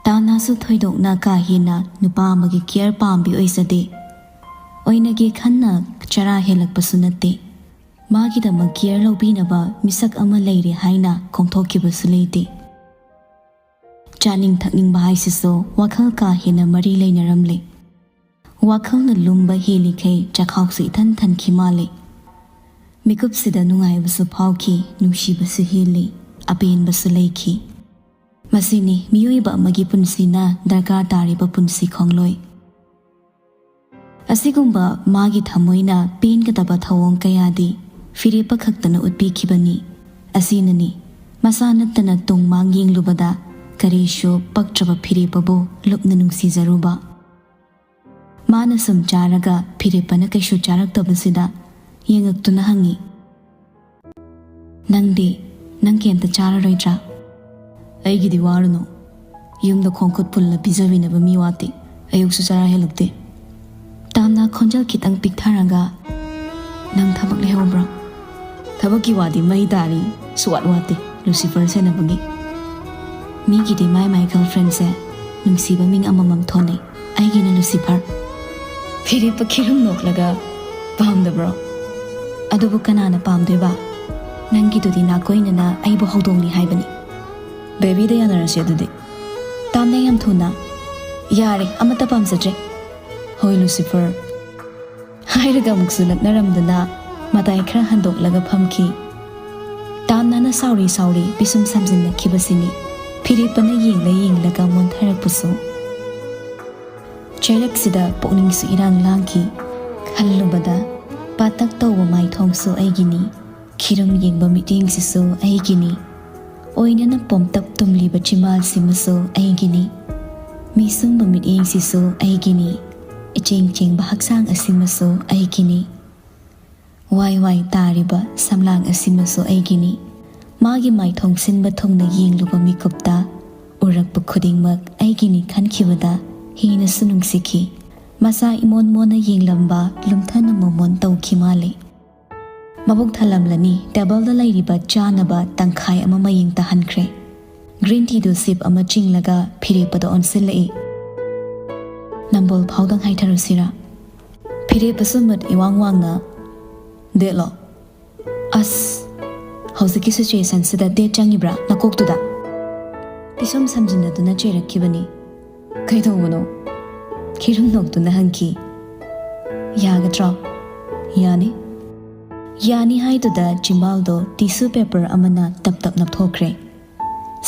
ꯇꯥꯝꯅꯥꯁꯨ ꯊꯣꯏꯗꯣꯛꯅ ꯀꯥ ꯍꯦꯟꯅ ꯅꯨꯄꯥ ꯑꯃꯒꯤ ꯀꯤꯌꯔ ꯄꯥꯝꯕꯤ ꯑꯣꯏꯖꯗꯦ꯫ ꯑꯣꯏꯅꯒꯦ ꯈꯟꯅ ꯆꯔꯥ ꯍꯦꯜꯂꯛꯄꯁꯨ ꯅꯠꯇꯦ꯫ ꯃꯥꯒꯤꯗꯃꯛ ꯀꯤꯌꯔ ꯂꯧꯕꯤꯅꯕ ꯃꯤꯁꯛ ꯑꯃ ꯂꯩꯔꯦ ꯍꯥꯏꯅ ꯈꯣꯡꯊꯣꯛꯈꯤꯕꯁꯨ ꯂꯩꯇꯦ꯫ ꯆꯥꯅꯤꯡ ꯊꯛꯅꯤꯡꯕ ꯍꯥꯏꯁꯤꯁꯨ ꯋꯥꯈꯜ ꯀꯥ ꯍꯦꯟꯅ ꯃꯔꯤ ꯂꯩꯅꯔꯝꯂꯦ꯫ ꯋꯥꯈꯜꯅ ꯂꯨꯝꯕ ꯍꯦꯜꯂꯤꯈꯩ ꯆꯈꯥꯎꯁꯨ ꯏꯊꯟ ꯊꯟꯈꯤ ꯃꯥꯜꯂꯦ꯫ ꯃꯤꯀꯨꯞꯁꯤꯗ ꯅꯨꯡꯉꯥꯏꯕꯁꯨ ꯐꯥꯎꯈꯤ, ꯅꯨꯡꯁꯤꯕꯁꯨ ꯍꯦꯜꯂꯤ, ꯑꯄꯦꯟꯕꯁꯨ ꯂꯩꯈꯤ꯫ ꯃꯁꯤꯅꯤ ꯃꯤꯑꯣꯏꯕ ꯑꯃꯒꯤ ꯄꯨꯟꯁꯤꯅ ꯗꯔꯀꯥꯔ ꯇꯥꯔꯤꯕ ꯄꯨꯟꯁꯤ ꯈꯣꯡꯂꯣꯏ꯫ ꯑꯁꯤꯒꯨꯝꯕ ꯃꯥꯒꯤ ꯊꯃꯣꯏꯅ ꯄꯦꯟꯒꯗꯕ ꯊꯧꯑꯣꯡ ꯀꯌꯥꯗꯤ ꯐꯤꯔꯦꯞꯄ ꯈꯛꯇꯅ ꯎꯠꯄꯤꯈꯤꯕꯅꯤ꯫ ꯑꯁꯤꯅꯅꯤ ꯃꯁꯥ ꯅꯠꯇꯅ ꯇꯨꯡ ꯃꯥꯡ ꯌꯦꯡꯂꯨꯕꯗ ꯀꯔꯤꯁꯨ ꯄꯛꯇ꯭ꯔꯕ ꯐꯤꯔꯦꯞꯄꯕꯨ ꯂꯨꯞꯅ ꯅꯨꯡꯁꯤꯖꯔꯨꯕ꯫ ꯃꯥꯅ ꯁꯨꯝ ꯆꯥꯔꯒ ꯐꯤꯔꯦꯞꯄꯅ ꯀꯩꯁꯨ ꯆꯥꯔꯛꯇꯕꯁꯤꯗ ꯌꯦꯡꯉꯛꯇꯨꯅ ꯍꯪꯉꯤ, "ꯅꯪꯗꯤ, ꯅꯪ ꯀꯩꯝꯇ ꯆꯥꯔꯔꯣꯏꯗ꯭ꯔꯥ?" "ꯑꯩꯒꯤꯗꯤ ꯋꯥꯔꯨꯅꯨ, ꯌꯨꯝꯗ ꯈꯣꯡꯈꯨꯠ ꯄꯨꯜꯂ ꯄꯤꯖꯕꯤꯅꯕ ꯃꯤ ꯋꯥꯠꯇꯦ, ꯑꯌꯨꯛꯁꯨ ꯆꯔꯥ ꯍꯦꯜꯂꯛꯇꯦ꯫" ꯇꯥꯝꯅ ꯈꯣꯟꯖꯦꯜ ꯈꯤꯇꯪ ꯄꯤꯛꯊꯔꯒ, "ꯅꯪ ꯊꯕꯛ ꯂꯩꯍꯧꯕ꯭ꯔꯣ?" "ꯊꯕꯛꯀꯤ ꯋꯥꯗꯤ ꯃꯩ ꯇꯥꯔꯤ, ꯁꯨꯋꯥꯠ ꯋꯥꯠꯇꯦ ꯂꯨꯁꯤꯐꯔ ꯁꯦꯟꯅꯕꯒꯤ꯫ ꯃꯤꯒꯤꯗꯤ ꯃꯥꯏ ꯃꯥꯏ ꯒꯔꯜꯐ꯭ꯔꯦꯟꯁꯦ ꯅꯨꯡꯁꯤꯕ ꯃꯤꯡ ꯑꯃꯃꯝ ꯊꯣꯟꯅꯩ, ꯑꯩꯒꯤꯅ ꯂꯨꯁꯤꯐꯔ꯫ ꯐꯤꯔꯦꯞꯄ ꯈꯤꯔꯨꯝ ꯅꯣꯛꯂꯒ, "ꯄꯥꯝꯗꯕ꯭ꯔꯣ? ꯑꯗꯨꯕꯨ ꯀꯅꯥꯅ ꯄꯥꯝꯗꯣꯏꯕ? ꯅꯪꯒꯤꯗꯨꯗꯤ ꯅꯥꯀꯣꯏꯅꯅ ꯑꯩꯕꯨ ꯍꯧꯗꯣꯡꯅꯤ ꯍꯥꯏꯕꯅꯤ꯫ ꯕꯦꯕꯤꯗ ꯌꯥꯅꯔꯁꯤ ꯑꯗꯨꯗꯤ꯫" ꯇꯥꯝꯅ ꯌꯥꯝ ꯊꯨꯅ, "ꯌꯥꯔꯦ, ꯑꯃꯠꯇ ꯄꯥꯝꯖꯗ꯭ꯔꯦ꯫" "ꯍꯣꯏ ꯂꯨꯁꯤꯐꯔ꯫" ꯍꯥꯏꯔꯒ ꯑꯃꯨꯛꯁꯨ ꯂꯛꯅꯔꯝꯗꯨꯅ ꯃꯇꯥꯏ ꯈꯔ ꯍꯟꯗꯣꯛꯂꯒ ꯐꯝꯈꯤ꯫ ꯇꯥꯝꯅꯅ ꯁꯥꯎꯔꯤ ꯁꯥꯎꯔꯤ ꯄꯤꯁꯨꯝ ꯁꯝꯖꯤꯟꯅꯈꯤꯕꯁꯤꯅꯤ ꯐꯤꯔꯦꯞꯄꯅ ꯌꯦꯡꯂ ꯌꯦꯡꯂꯒ ꯃꯣꯟꯊꯔꯛꯄꯁꯨ꯫ ꯆꯩꯔꯛꯁꯤꯗ ꯄꯨꯛꯅꯤꯡꯁꯨ ꯏꯔꯥꯡ ꯂꯥꯡꯈꯤ꯫ ꯈꯜꯂꯨꯕꯗ ꯄꯥꯇꯛ ꯇꯧꯕ ꯃꯥꯏꯊꯣꯡꯁꯨ ꯑꯩꯒꯤꯅꯤ, ꯈꯤꯔꯨꯝ ꯌꯦꯡꯕ ꯃꯤꯠꯌꯦꯡꯁꯤꯁꯨ ꯑꯩꯒꯤꯅꯤ꯫ ꯑꯣꯏꯅꯅ ꯄꯣꯝꯇꯞ ꯇꯨꯝꯂꯤꯕ ꯆꯤꯝꯕꯥꯜꯁꯤꯃꯁꯨ ꯑꯩꯒꯤꯅꯤ꯫ ꯃꯤꯁꯨꯝꯕ ꯃꯤꯠꯌꯦꯡꯁꯤꯁꯨ ꯑꯩꯒꯤꯅꯤ꯫ ꯏꯆꯦꯡ ꯆꯦꯡꯕ ꯍꯛꯆꯥꯡ ꯑꯁꯤꯃꯁꯨ ꯑꯩꯒꯤꯅꯤ꯫ ꯋꯥꯏ ꯋꯥꯏ ꯇꯥꯔꯤꯕ ꯁꯝꯂꯥꯡ ꯑꯁꯤꯃꯁꯨ ꯑꯩꯒꯤꯅꯤ꯫ ꯃꯥꯒꯤ ꯃꯥꯏꯊꯣꯡ ꯁꯤꯟꯕ ꯊꯨꯡꯅ ꯌꯦꯡꯂꯨꯕ ꯃꯤꯀꯨꯞꯇ ꯎꯔꯛꯄ ꯈꯨꯗꯤꯡꯃꯛ ꯑꯩꯒꯤꯅꯤ ꯈꯟꯈꯤꯕꯗ ꯍꯦꯟꯅꯁꯨ ꯅꯨꯡꯁꯤꯈꯤ꯫ ꯃꯁꯥ ꯏꯃꯣꯟ ꯃꯣꯟꯅ ꯌꯦꯡꯂꯝꯕ ꯂꯨꯝꯊꯅ ꯃꯣꯃꯣꯟ ꯇꯧꯈꯤ ꯃꯥꯜꯂꯤ꯫ ꯃꯕꯨꯛ ꯊꯜꯂꯝꯂꯅꯤ꯫ ꯇꯦꯕꯜꯗ ꯂꯩꯔꯤꯕ ꯆꯥꯅꯕ ꯇꯪꯈꯥꯏ ꯑꯃ ꯃꯌꯦꯡ ꯇꯥꯍꯟꯈ꯭ꯔꯦ꯫ ꯒ꯭ꯔꯤꯟ ꯇꯤꯗꯨ ꯁꯤꯞ ꯑꯃ ꯆꯤꯡꯂꯒ ꯐꯤꯔꯦꯞꯄꯗ ꯑꯣꯟꯁꯤꯜꯂꯛꯏ꯫ ꯅꯝꯕꯣꯜ ꯐꯥꯎꯗꯪ ꯍꯥꯏꯊꯔꯨꯁꯤꯔꯥ? ꯐꯤꯔꯦꯞꯄꯁꯨ ꯃꯨꯠ ꯏꯋꯥꯡ ꯋꯥꯡꯅ, "ꯗꯦꯠꯂꯣ?" "ꯑꯁ, ꯍꯧꯖꯤꯛꯀꯤ ꯁꯤꯆꯨꯋꯦꯁꯟꯁꯤꯗ ꯗꯦꯠ ꯆꯪꯉꯤꯕ꯭ꯔꯥ ꯅꯀꯣꯛꯇꯨꯗ?" ꯄꯤꯁꯨꯝ ꯁꯝꯖꯤꯟꯅꯗꯨꯅ ꯆꯩꯔꯛꯈꯤꯕꯅꯤ꯫ "ꯀꯩꯗꯧꯕꯅꯣ?" ꯈꯤꯔꯨꯝ ꯅꯣꯛꯇꯨꯅ ꯍꯪꯈꯤ꯫ "ꯌꯥꯒꯗ꯭ꯔꯣ?" "ꯌꯥꯅꯤ꯫" ꯌꯥꯅꯤ ꯍꯥꯏꯗꯨꯗ ꯆꯤꯝꯕꯥꯜꯗꯣ ꯇꯤꯁꯨ ꯄꯦꯄꯔ ꯑꯃꯅ ꯇꯞ ꯇꯞ ꯅꯞꯊꯣꯛꯈ꯭ꯔꯦ꯫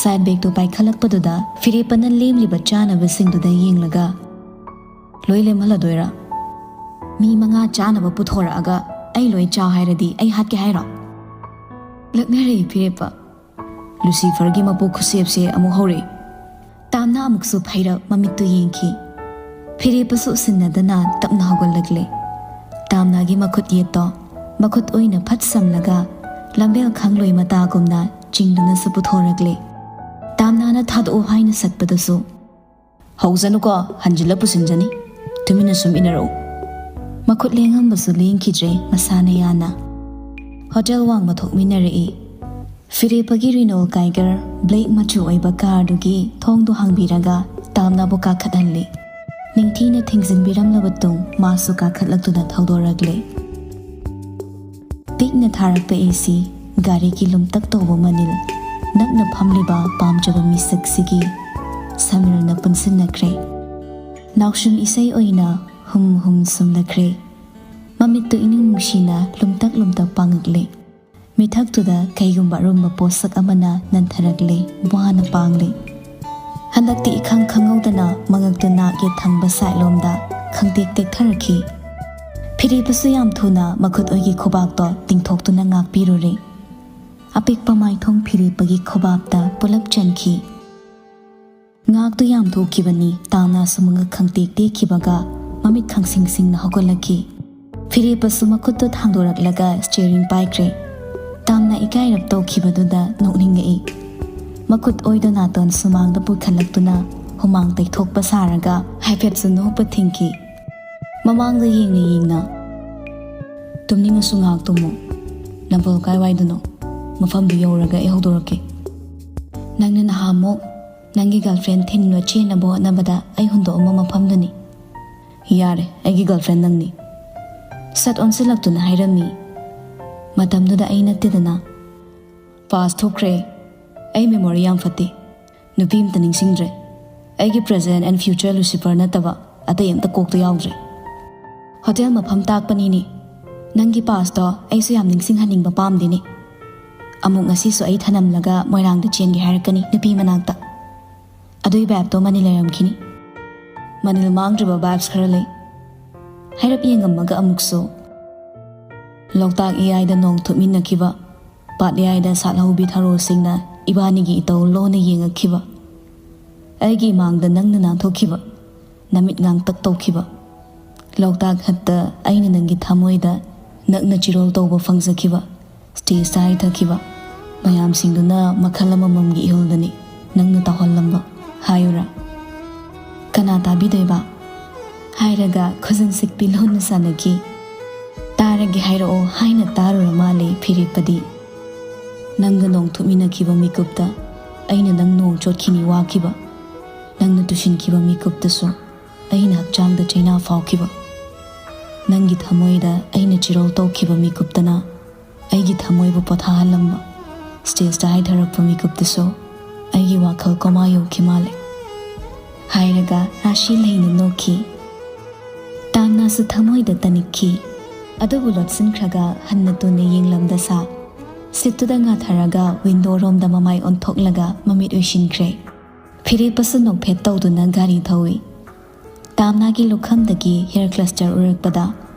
ꯁꯥꯏꯠ ꯕꯦꯒꯇꯨ ꯄꯥꯏꯈꯠꯂꯛꯄꯗꯨꯗ ꯐꯤꯔꯦꯞꯄꯅ ꯂꯦꯝꯂꯤꯕ ꯆꯥꯅꯕꯁꯤꯡꯗꯨꯗ ꯌꯦꯡꯂꯒ, "ꯂꯣꯏ ꯂꯦꯝꯍꯜꯂꯗꯣꯏꯔꯥ? ꯃꯤ ꯃꯉꯥ ꯆꯥꯅꯕ ꯄꯨꯊꯣꯔꯛꯑꯒ ꯑꯩ ꯂꯣꯏ ꯆꯥꯎ ꯍꯥꯏꯔꯗꯤ ꯑꯩ ꯍꯥꯠꯀꯦ ꯍꯥꯏꯔꯣ?" ꯂꯛꯅꯔꯛꯏ ꯐꯤꯔꯦꯞꯄ꯫ ꯂꯨꯁꯤꯐꯔꯒꯤ ꯃꯄꯨ ꯈꯨꯁꯦꯞꯁꯦ ꯑꯃꯨꯛ ꯍꯧꯔꯛꯏ꯫ ꯇꯥꯝꯅ ꯑꯃꯨꯛꯁꯨ ꯐꯩꯔꯞ ꯃꯃꯤꯠꯇꯨ ꯌꯦꯡꯈꯤ꯫ ꯐꯤꯔꯦꯞꯄꯁꯨ ꯎꯁꯤꯟꯅꯗꯅ ꯇꯞꯅ ꯍꯧꯒꯠꯂꯛꯂꯦ꯫ ꯇꯥꯝꯅꯒꯤ ꯃꯈꯨꯠ ꯌꯦꯠꯇꯣ ꯃꯈꯨꯠ ꯑꯣꯏꯅ ꯐꯠ ꯁꯝꯂꯒ ꯂꯝꯕꯦꯜ ꯈꯪꯂꯣꯏ ꯃꯇꯥꯒꯨꯝꯅ ꯆꯤꯡꯗꯨꯅꯁꯨ ꯄꯨꯊꯣꯔꯛꯂꯦ꯫ ꯇꯥꯝꯅꯥꯅ ꯊꯥꯗꯣꯛꯎ ꯍꯥꯏꯅ ꯁꯠꯄꯗꯁꯨ, "ꯍꯧꯖꯅꯨꯀꯣ, ꯍꯟꯖꯤꯜꯂ ꯄꯨꯁꯤꯟꯖꯅꯤ꯫ ꯇꯨꯃꯤꯟꯅ ꯁꯨꯝ ꯏꯟꯅꯔꯛꯎ꯫" ꯃꯈꯨꯠ ꯂꯦꯡꯉꯝꯕꯁꯨ ꯂꯦꯡꯈꯤꯗ꯭ꯔꯦ, ꯃꯁꯥꯅ ꯌꯥꯅ꯫ ꯍꯣꯇꯦꯜ ꯋꯥꯡꯃ ꯊꯣꯛꯃꯤꯟꯅꯔꯛꯏ꯫ ꯐꯤꯔꯦꯞꯄꯒꯤ ꯔꯤꯅꯣꯜ ꯀꯥꯏꯒꯔ ꯕ꯭ꯂꯦꯛ ꯃꯆꯨ ꯑꯣꯏꯕ ꯀꯥꯔꯗꯨꯒꯤ ꯊꯣꯡꯗꯨ ꯍꯥꯡꯕꯤꯔꯒ ꯇꯥꯝꯅꯥꯕꯨ ꯀꯥꯈꯠꯍꯜꯂꯤ꯫ ꯅꯤꯡꯊꯤꯅ ꯊꯤꯡꯖꯤꯟꯕꯤꯔꯝꯂꯕ ꯇꯨꯡ ꯃꯥꯁꯨ ꯀꯥꯈꯠꯂꯛꯇꯨꯅ ꯊꯧꯗꯣꯔꯛꯂꯦ꯫ ꯄꯤꯛꯅ ꯊꯥꯔꯛꯄ ꯑꯦ ꯁꯤ, ꯒꯥꯔꯤꯒꯤ ꯂꯨꯝꯇꯛ ꯇꯧꯕ ꯃꯅꯤꯜ, ꯅꯛꯅ ꯐꯝꯂꯤꯕ ꯄꯥꯝꯖꯕ ꯃꯤꯁꯛꯁꯤꯒꯤ ꯁꯃꯤꯜꯅ ꯄꯨꯟꯁꯤꯟꯅꯈ꯭ꯔꯦ꯫ ꯅꯥꯎꯁꯨꯝ ꯏꯁꯩ ꯑꯣꯏꯅ ꯍꯨꯝ ꯍꯨꯝ ꯁꯨꯝꯂꯛꯈ꯭ꯔꯦ꯫ ꯃꯃꯤꯠꯇꯨ ꯏꯅꯨꯡ ꯅꯨꯡꯁꯤꯅ ꯂꯨꯝꯇꯛ ꯂꯨꯝꯇꯛ ꯄꯥꯡꯉꯛꯂꯦ꯫ ꯃꯤꯊꯛꯇꯨꯗ ꯀꯩꯒꯨꯝꯕ ꯑꯔꯨꯝꯕ ꯄꯣꯠꯁꯛ ꯑꯃꯅ ꯅꯟꯊꯔꯛꯂꯦ, ꯋꯥꯅ ꯄꯥꯡꯂꯦ꯫ ꯍꯟꯗꯛꯇꯤ ꯏꯈꯪ ꯈꯪꯍꯧꯗꯅ ꯃꯉꯛꯇꯨ ꯅꯥꯛ ꯌꯦꯠ ꯊꯪꯕ ꯁꯥꯏꯠꯂꯣꯝꯗ ꯈꯪꯇꯦꯛ ꯇꯦꯛꯊꯔꯛꯈꯤ꯫ ꯐꯤꯔꯦꯞꯄꯁꯨ ꯌꯥꯝ ꯊꯨꯅ ꯃꯈꯨꯠ ꯑꯣꯏꯒꯤ ꯈꯨꯕꯥꯛꯇꯣ ꯇꯤꯡꯊꯣꯛꯇꯨꯅ ꯉꯥꯛꯄꯤꯔꯨꯔꯦ꯫ ꯑꯄꯤꯛꯄ ꯃꯥꯏꯊꯣꯡ ꯐꯤꯔꯦꯞꯄꯒꯤ ꯈꯣꯕꯥꯞꯇ ꯄꯨꯂꯞ ꯆꯟꯈꯤ꯫ ꯉꯥꯏꯍꯥꯛꯇꯨ ꯌꯥꯝ ꯊꯣꯛꯈꯤꯕꯅꯤ꯫ ꯇꯥꯝꯅꯥꯁꯨ ꯃꯉꯛ ꯈꯪꯇꯦꯛ ꯇꯦꯛꯈꯤꯕꯒ ꯃꯃꯤꯠ ꯈꯪꯁꯤꯡ ꯁꯤꯡꯅ ꯍꯧꯒꯠꯂꯛꯈꯤ꯫ ꯐꯤꯔꯦꯞꯄꯁꯨ ꯃꯈꯨꯠꯇꯨ ꯊꯥꯡꯗꯣꯔꯛꯂꯒ ꯁ꯭ꯇꯤꯌꯔꯤꯡ ꯄꯥꯏꯈ꯭ꯔꯦ꯫ ꯇꯥꯝꯅꯥ ꯏꯀꯥꯏꯔꯞ ꯇꯧꯈꯤꯕꯗꯨꯗ ꯅꯣꯛꯅꯤꯡꯉꯛꯏ꯫ ꯃꯈꯨꯠ ꯑꯣꯏꯗꯣ ꯅꯥꯇꯣꯟ ꯁꯨꯃꯥꯡꯗ ꯄꯨꯈꯠꯂꯛꯇꯨꯅ ꯍꯨꯃꯥꯡ ꯇꯩꯊꯣꯛꯄ ꯁꯥꯔꯒ ꯍꯥꯏꯐꯦꯠꯁꯨ ꯅꯣꯛꯄ ꯊꯤꯡꯈꯤ꯫ ꯃꯃꯥꯡꯗ ꯌꯦꯡꯅ ꯌꯦꯡꯅ, "ꯇꯨꯝꯅꯤꯡꯉꯁꯨ ꯉꯥꯏꯍꯥꯛ ꯇꯨꯝꯃꯨ꯫ ꯅꯝꯕꯣꯜ ꯀꯥꯏꯋꯥꯏꯗꯅꯣ? ꯃꯐꯝꯗꯨ ꯌꯧꯔꯒ ꯑꯩ ꯍꯧꯗꯣꯔꯛꯀꯦ꯫ ꯅꯪꯅ ꯅꯍꯥꯟꯃꯨꯛ ꯅꯪꯒꯤ ꯒꯔꯜꯐ꯭ꯔꯦꯟ ꯊꯤꯟꯕ ꯆꯦꯟꯅꯕ ꯍꯣꯠꯅꯕꯗ ꯑꯩ ꯍꯨꯟꯗꯣꯛꯑꯝꯕ ꯃꯐꯝꯗꯨꯅꯤ꯫ ꯌꯥꯔꯦ, ꯑꯩꯒꯤ ꯒꯔꯜꯐ꯭ꯔꯦꯟ ꯅꯪꯅꯤ," ꯁꯠ ꯑꯣꯟꯁꯤꯜꯂꯛꯇꯨꯅ ꯍꯥꯏꯔꯝꯃꯤ꯫ ꯃꯇꯝꯗꯨꯗ ꯑꯩ ꯅꯠꯇꯦꯗꯅ꯫ ꯄꯥꯁ ꯊꯣꯛꯈ꯭ꯔꯦ꯫ ꯑꯩ ꯃꯦꯃꯣꯔꯤ ꯌꯥꯝ ꯐꯠꯇꯦ꯫ ꯅꯨꯄꯤ ꯑꯝꯇ ꯅꯤꯡꯁꯤꯡꯗ꯭ꯔꯦ꯫ ꯑꯩꯒꯤ present and future Lucifer ꯅꯠꯇꯕ ꯑꯇꯩ ꯑꯝꯇ ꯀꯣꯛꯇ ꯌꯥꯎꯗ꯭ꯔꯦ꯫ ꯍꯣꯇꯦꯜ ꯃꯐꯝ ꯇꯥꯛꯄꯅꯤꯅꯦ꯫ ꯅꯪꯒꯤ ꯄꯥꯁꯇꯣ ꯑꯩꯁꯨ ꯌꯥꯝ ꯅꯤꯡꯁꯤꯡꯍꯟꯅꯤꯡꯕ ꯄꯥꯝꯗꯦꯅꯦ꯫ ꯑꯃꯨꯛ ꯉꯁꯤꯁꯨ ꯑꯩ ꯊꯅꯝꯂꯒ ꯃꯣꯏꯔꯥꯡꯗ ꯆꯦꯟꯒꯦ ꯍꯥꯏꯔꯛꯀꯅꯤ ꯅꯨꯄꯤ ꯃꯅꯥꯛꯇ꯫ ꯑꯗꯨꯏ ꯚꯥꯏꯞꯇꯣ ꯃꯅꯤꯜ ꯂꯩꯔꯝꯈꯤꯅꯤ꯫ ꯃꯅꯤꯜ ꯃꯥꯡꯗ꯭ꯔꯤꯕ ꯚꯥꯏꯞꯁ ꯈꯔ ꯂꯩ꯫ ꯍꯥꯏꯔꯞ ꯌꯦꯡꯉꯝꯃꯒ ꯑꯃꯨꯛꯁꯨ ꯂꯣꯛꯇꯥꯛ ꯏꯌꯥꯏꯗ ꯅꯣꯡ ꯊꯨꯞꯃꯤꯟꯅꯈꯤꯕ, ꯄꯥꯠ ꯏꯌꯥꯏꯗ ꯁꯥꯠꯍꯧꯕꯤ ꯊꯔꯣꯁꯤꯡꯅ ꯏꯕꯥꯅꯤꯒꯤ ꯏꯇꯧ ꯂꯣꯟꯅ ꯌꯦꯡꯉꯛꯈꯤꯕ, ꯑꯩꯒꯤ ꯏꯃꯥꯡꯗ ꯅꯪꯅ ꯅꯥꯟꯊꯣꯛꯈꯤꯕ, ꯅꯃꯤꯠ ꯉꯥꯡꯇꯛ ꯇꯧꯈꯤꯕ, ꯂꯣꯛꯇꯥꯛ ꯍꯠꯇ ꯑꯩꯅ ꯅꯪꯒꯤ ꯊꯃꯣꯏꯗ ꯅꯛꯅ ꯆꯤꯔꯣꯜ ꯇꯧꯕ ꯐꯪꯖꯈꯤꯕ, ꯁ꯭ꯇꯦꯖꯇ ꯍꯥꯏꯊꯈꯤꯕ ꯃꯌꯥꯝꯁꯤꯡꯗꯨꯅ ꯃꯈꯜ ꯑꯃꯃꯝꯒꯤ ꯏꯍꯨꯜꯗꯅꯤ ꯅꯪꯅ ꯇꯧꯍꯜꯂꯝꯕ꯫ ꯍꯥꯏꯌꯨꯔꯥ? ꯀꯅꯥ ꯇꯥꯕꯤꯗꯣꯏꯕ? ꯍꯥꯏꯔꯒ ꯈꯨꯖꯤꯟ ꯁꯤꯛꯄꯤ ꯂꯣꯟꯅ ꯁꯥꯟꯅꯈꯤ꯫ "ꯇꯥꯔꯒꯦ ꯍꯥꯏꯔꯛꯑꯣ" ꯍꯥꯏꯅ ꯇꯥꯔꯨꯔ ꯃꯥꯜꯂꯦ ꯐꯤꯔꯦꯞꯄꯗꯤ꯫ ꯅꯪꯒ ꯅꯣꯡ ꯊꯨꯞꯃꯤꯟꯅꯈꯤꯕ ꯃꯤꯀꯨꯞꯇ ꯑꯩꯅ ꯅꯪ ꯅꯣꯡ ꯆꯣꯠꯈꯤꯅꯤ ꯋꯥꯈꯤꯕ, ꯅꯪꯅ ꯇꯨꯁꯤꯟꯈꯤꯕ ꯃꯤꯀꯨꯞꯇꯁꯨ ꯑꯩꯅ ꯍꯛꯆꯥꯡꯗ ꯆꯩꯅꯥ ꯐꯥꯎꯈꯤꯕ, ꯅꯪꯒꯤ ꯊꯃꯣꯏꯗ ꯑꯩꯅ ꯆꯤꯔꯧ ꯇꯧꯈꯤꯕ ꯃꯤꯀꯨꯞꯇꯅ ꯑꯩꯒꯤ ꯊꯃꯣꯏꯕꯨ ꯄꯣꯊꯥꯍꯜꯂꯝꯕ, ꯁ꯭ꯇꯦꯖꯇ ꯍꯥꯏꯊꯔꯛꯄ ꯃꯤꯀꯨꯞꯇꯁꯨ ꯑꯩꯒꯤ ꯋꯥꯈꯜ ꯀꯣꯃꯥ ꯌꯧꯈꯤ ꯃꯥꯜꯂꯦ꯫ ꯍꯥꯏꯔꯒ ꯔꯥꯁꯤ ꯂꯩꯅ ꯅꯣꯛꯈꯤ꯫ ꯇꯥꯝꯅꯥꯁꯨ ꯊꯃꯣꯏꯗ ꯇꯅꯤꯛꯈꯤ꯫ ꯑꯗꯨꯕꯨ ꯂꯣꯠꯁꯤꯟꯈ꯭ꯔꯒ ꯍꯟꯅ ꯇꯨꯅ ꯌꯦꯡꯂꯝꯗ ꯁꯥ, ꯁꯤꯠꯇꯨꯗ ꯉꯥꯊꯔꯒ ꯋꯤꯟꯗꯣ ꯔꯣꯝꯗ ꯃꯃꯥꯏ ꯑꯣꯟꯊꯣꯛꯂꯒ ꯃꯃꯤꯠ ꯎꯏꯁꯤꯟꯈ꯭ꯔꯦ꯫ ꯐꯤꯔꯦꯞꯄꯁꯨ ꯅꯣꯛꯐꯦꯠ ꯇꯧꯗꯨꯅ ꯒꯥꯔꯤ ꯊꯧꯏ꯫ ꯇꯥꯝꯅꯥꯒꯤ ꯂꯨꯈꯝꯗꯒꯤ ꯍꯤꯌꯔ ꯀ꯭ꯂꯁꯇꯔ ꯎꯔꯛꯄꯗ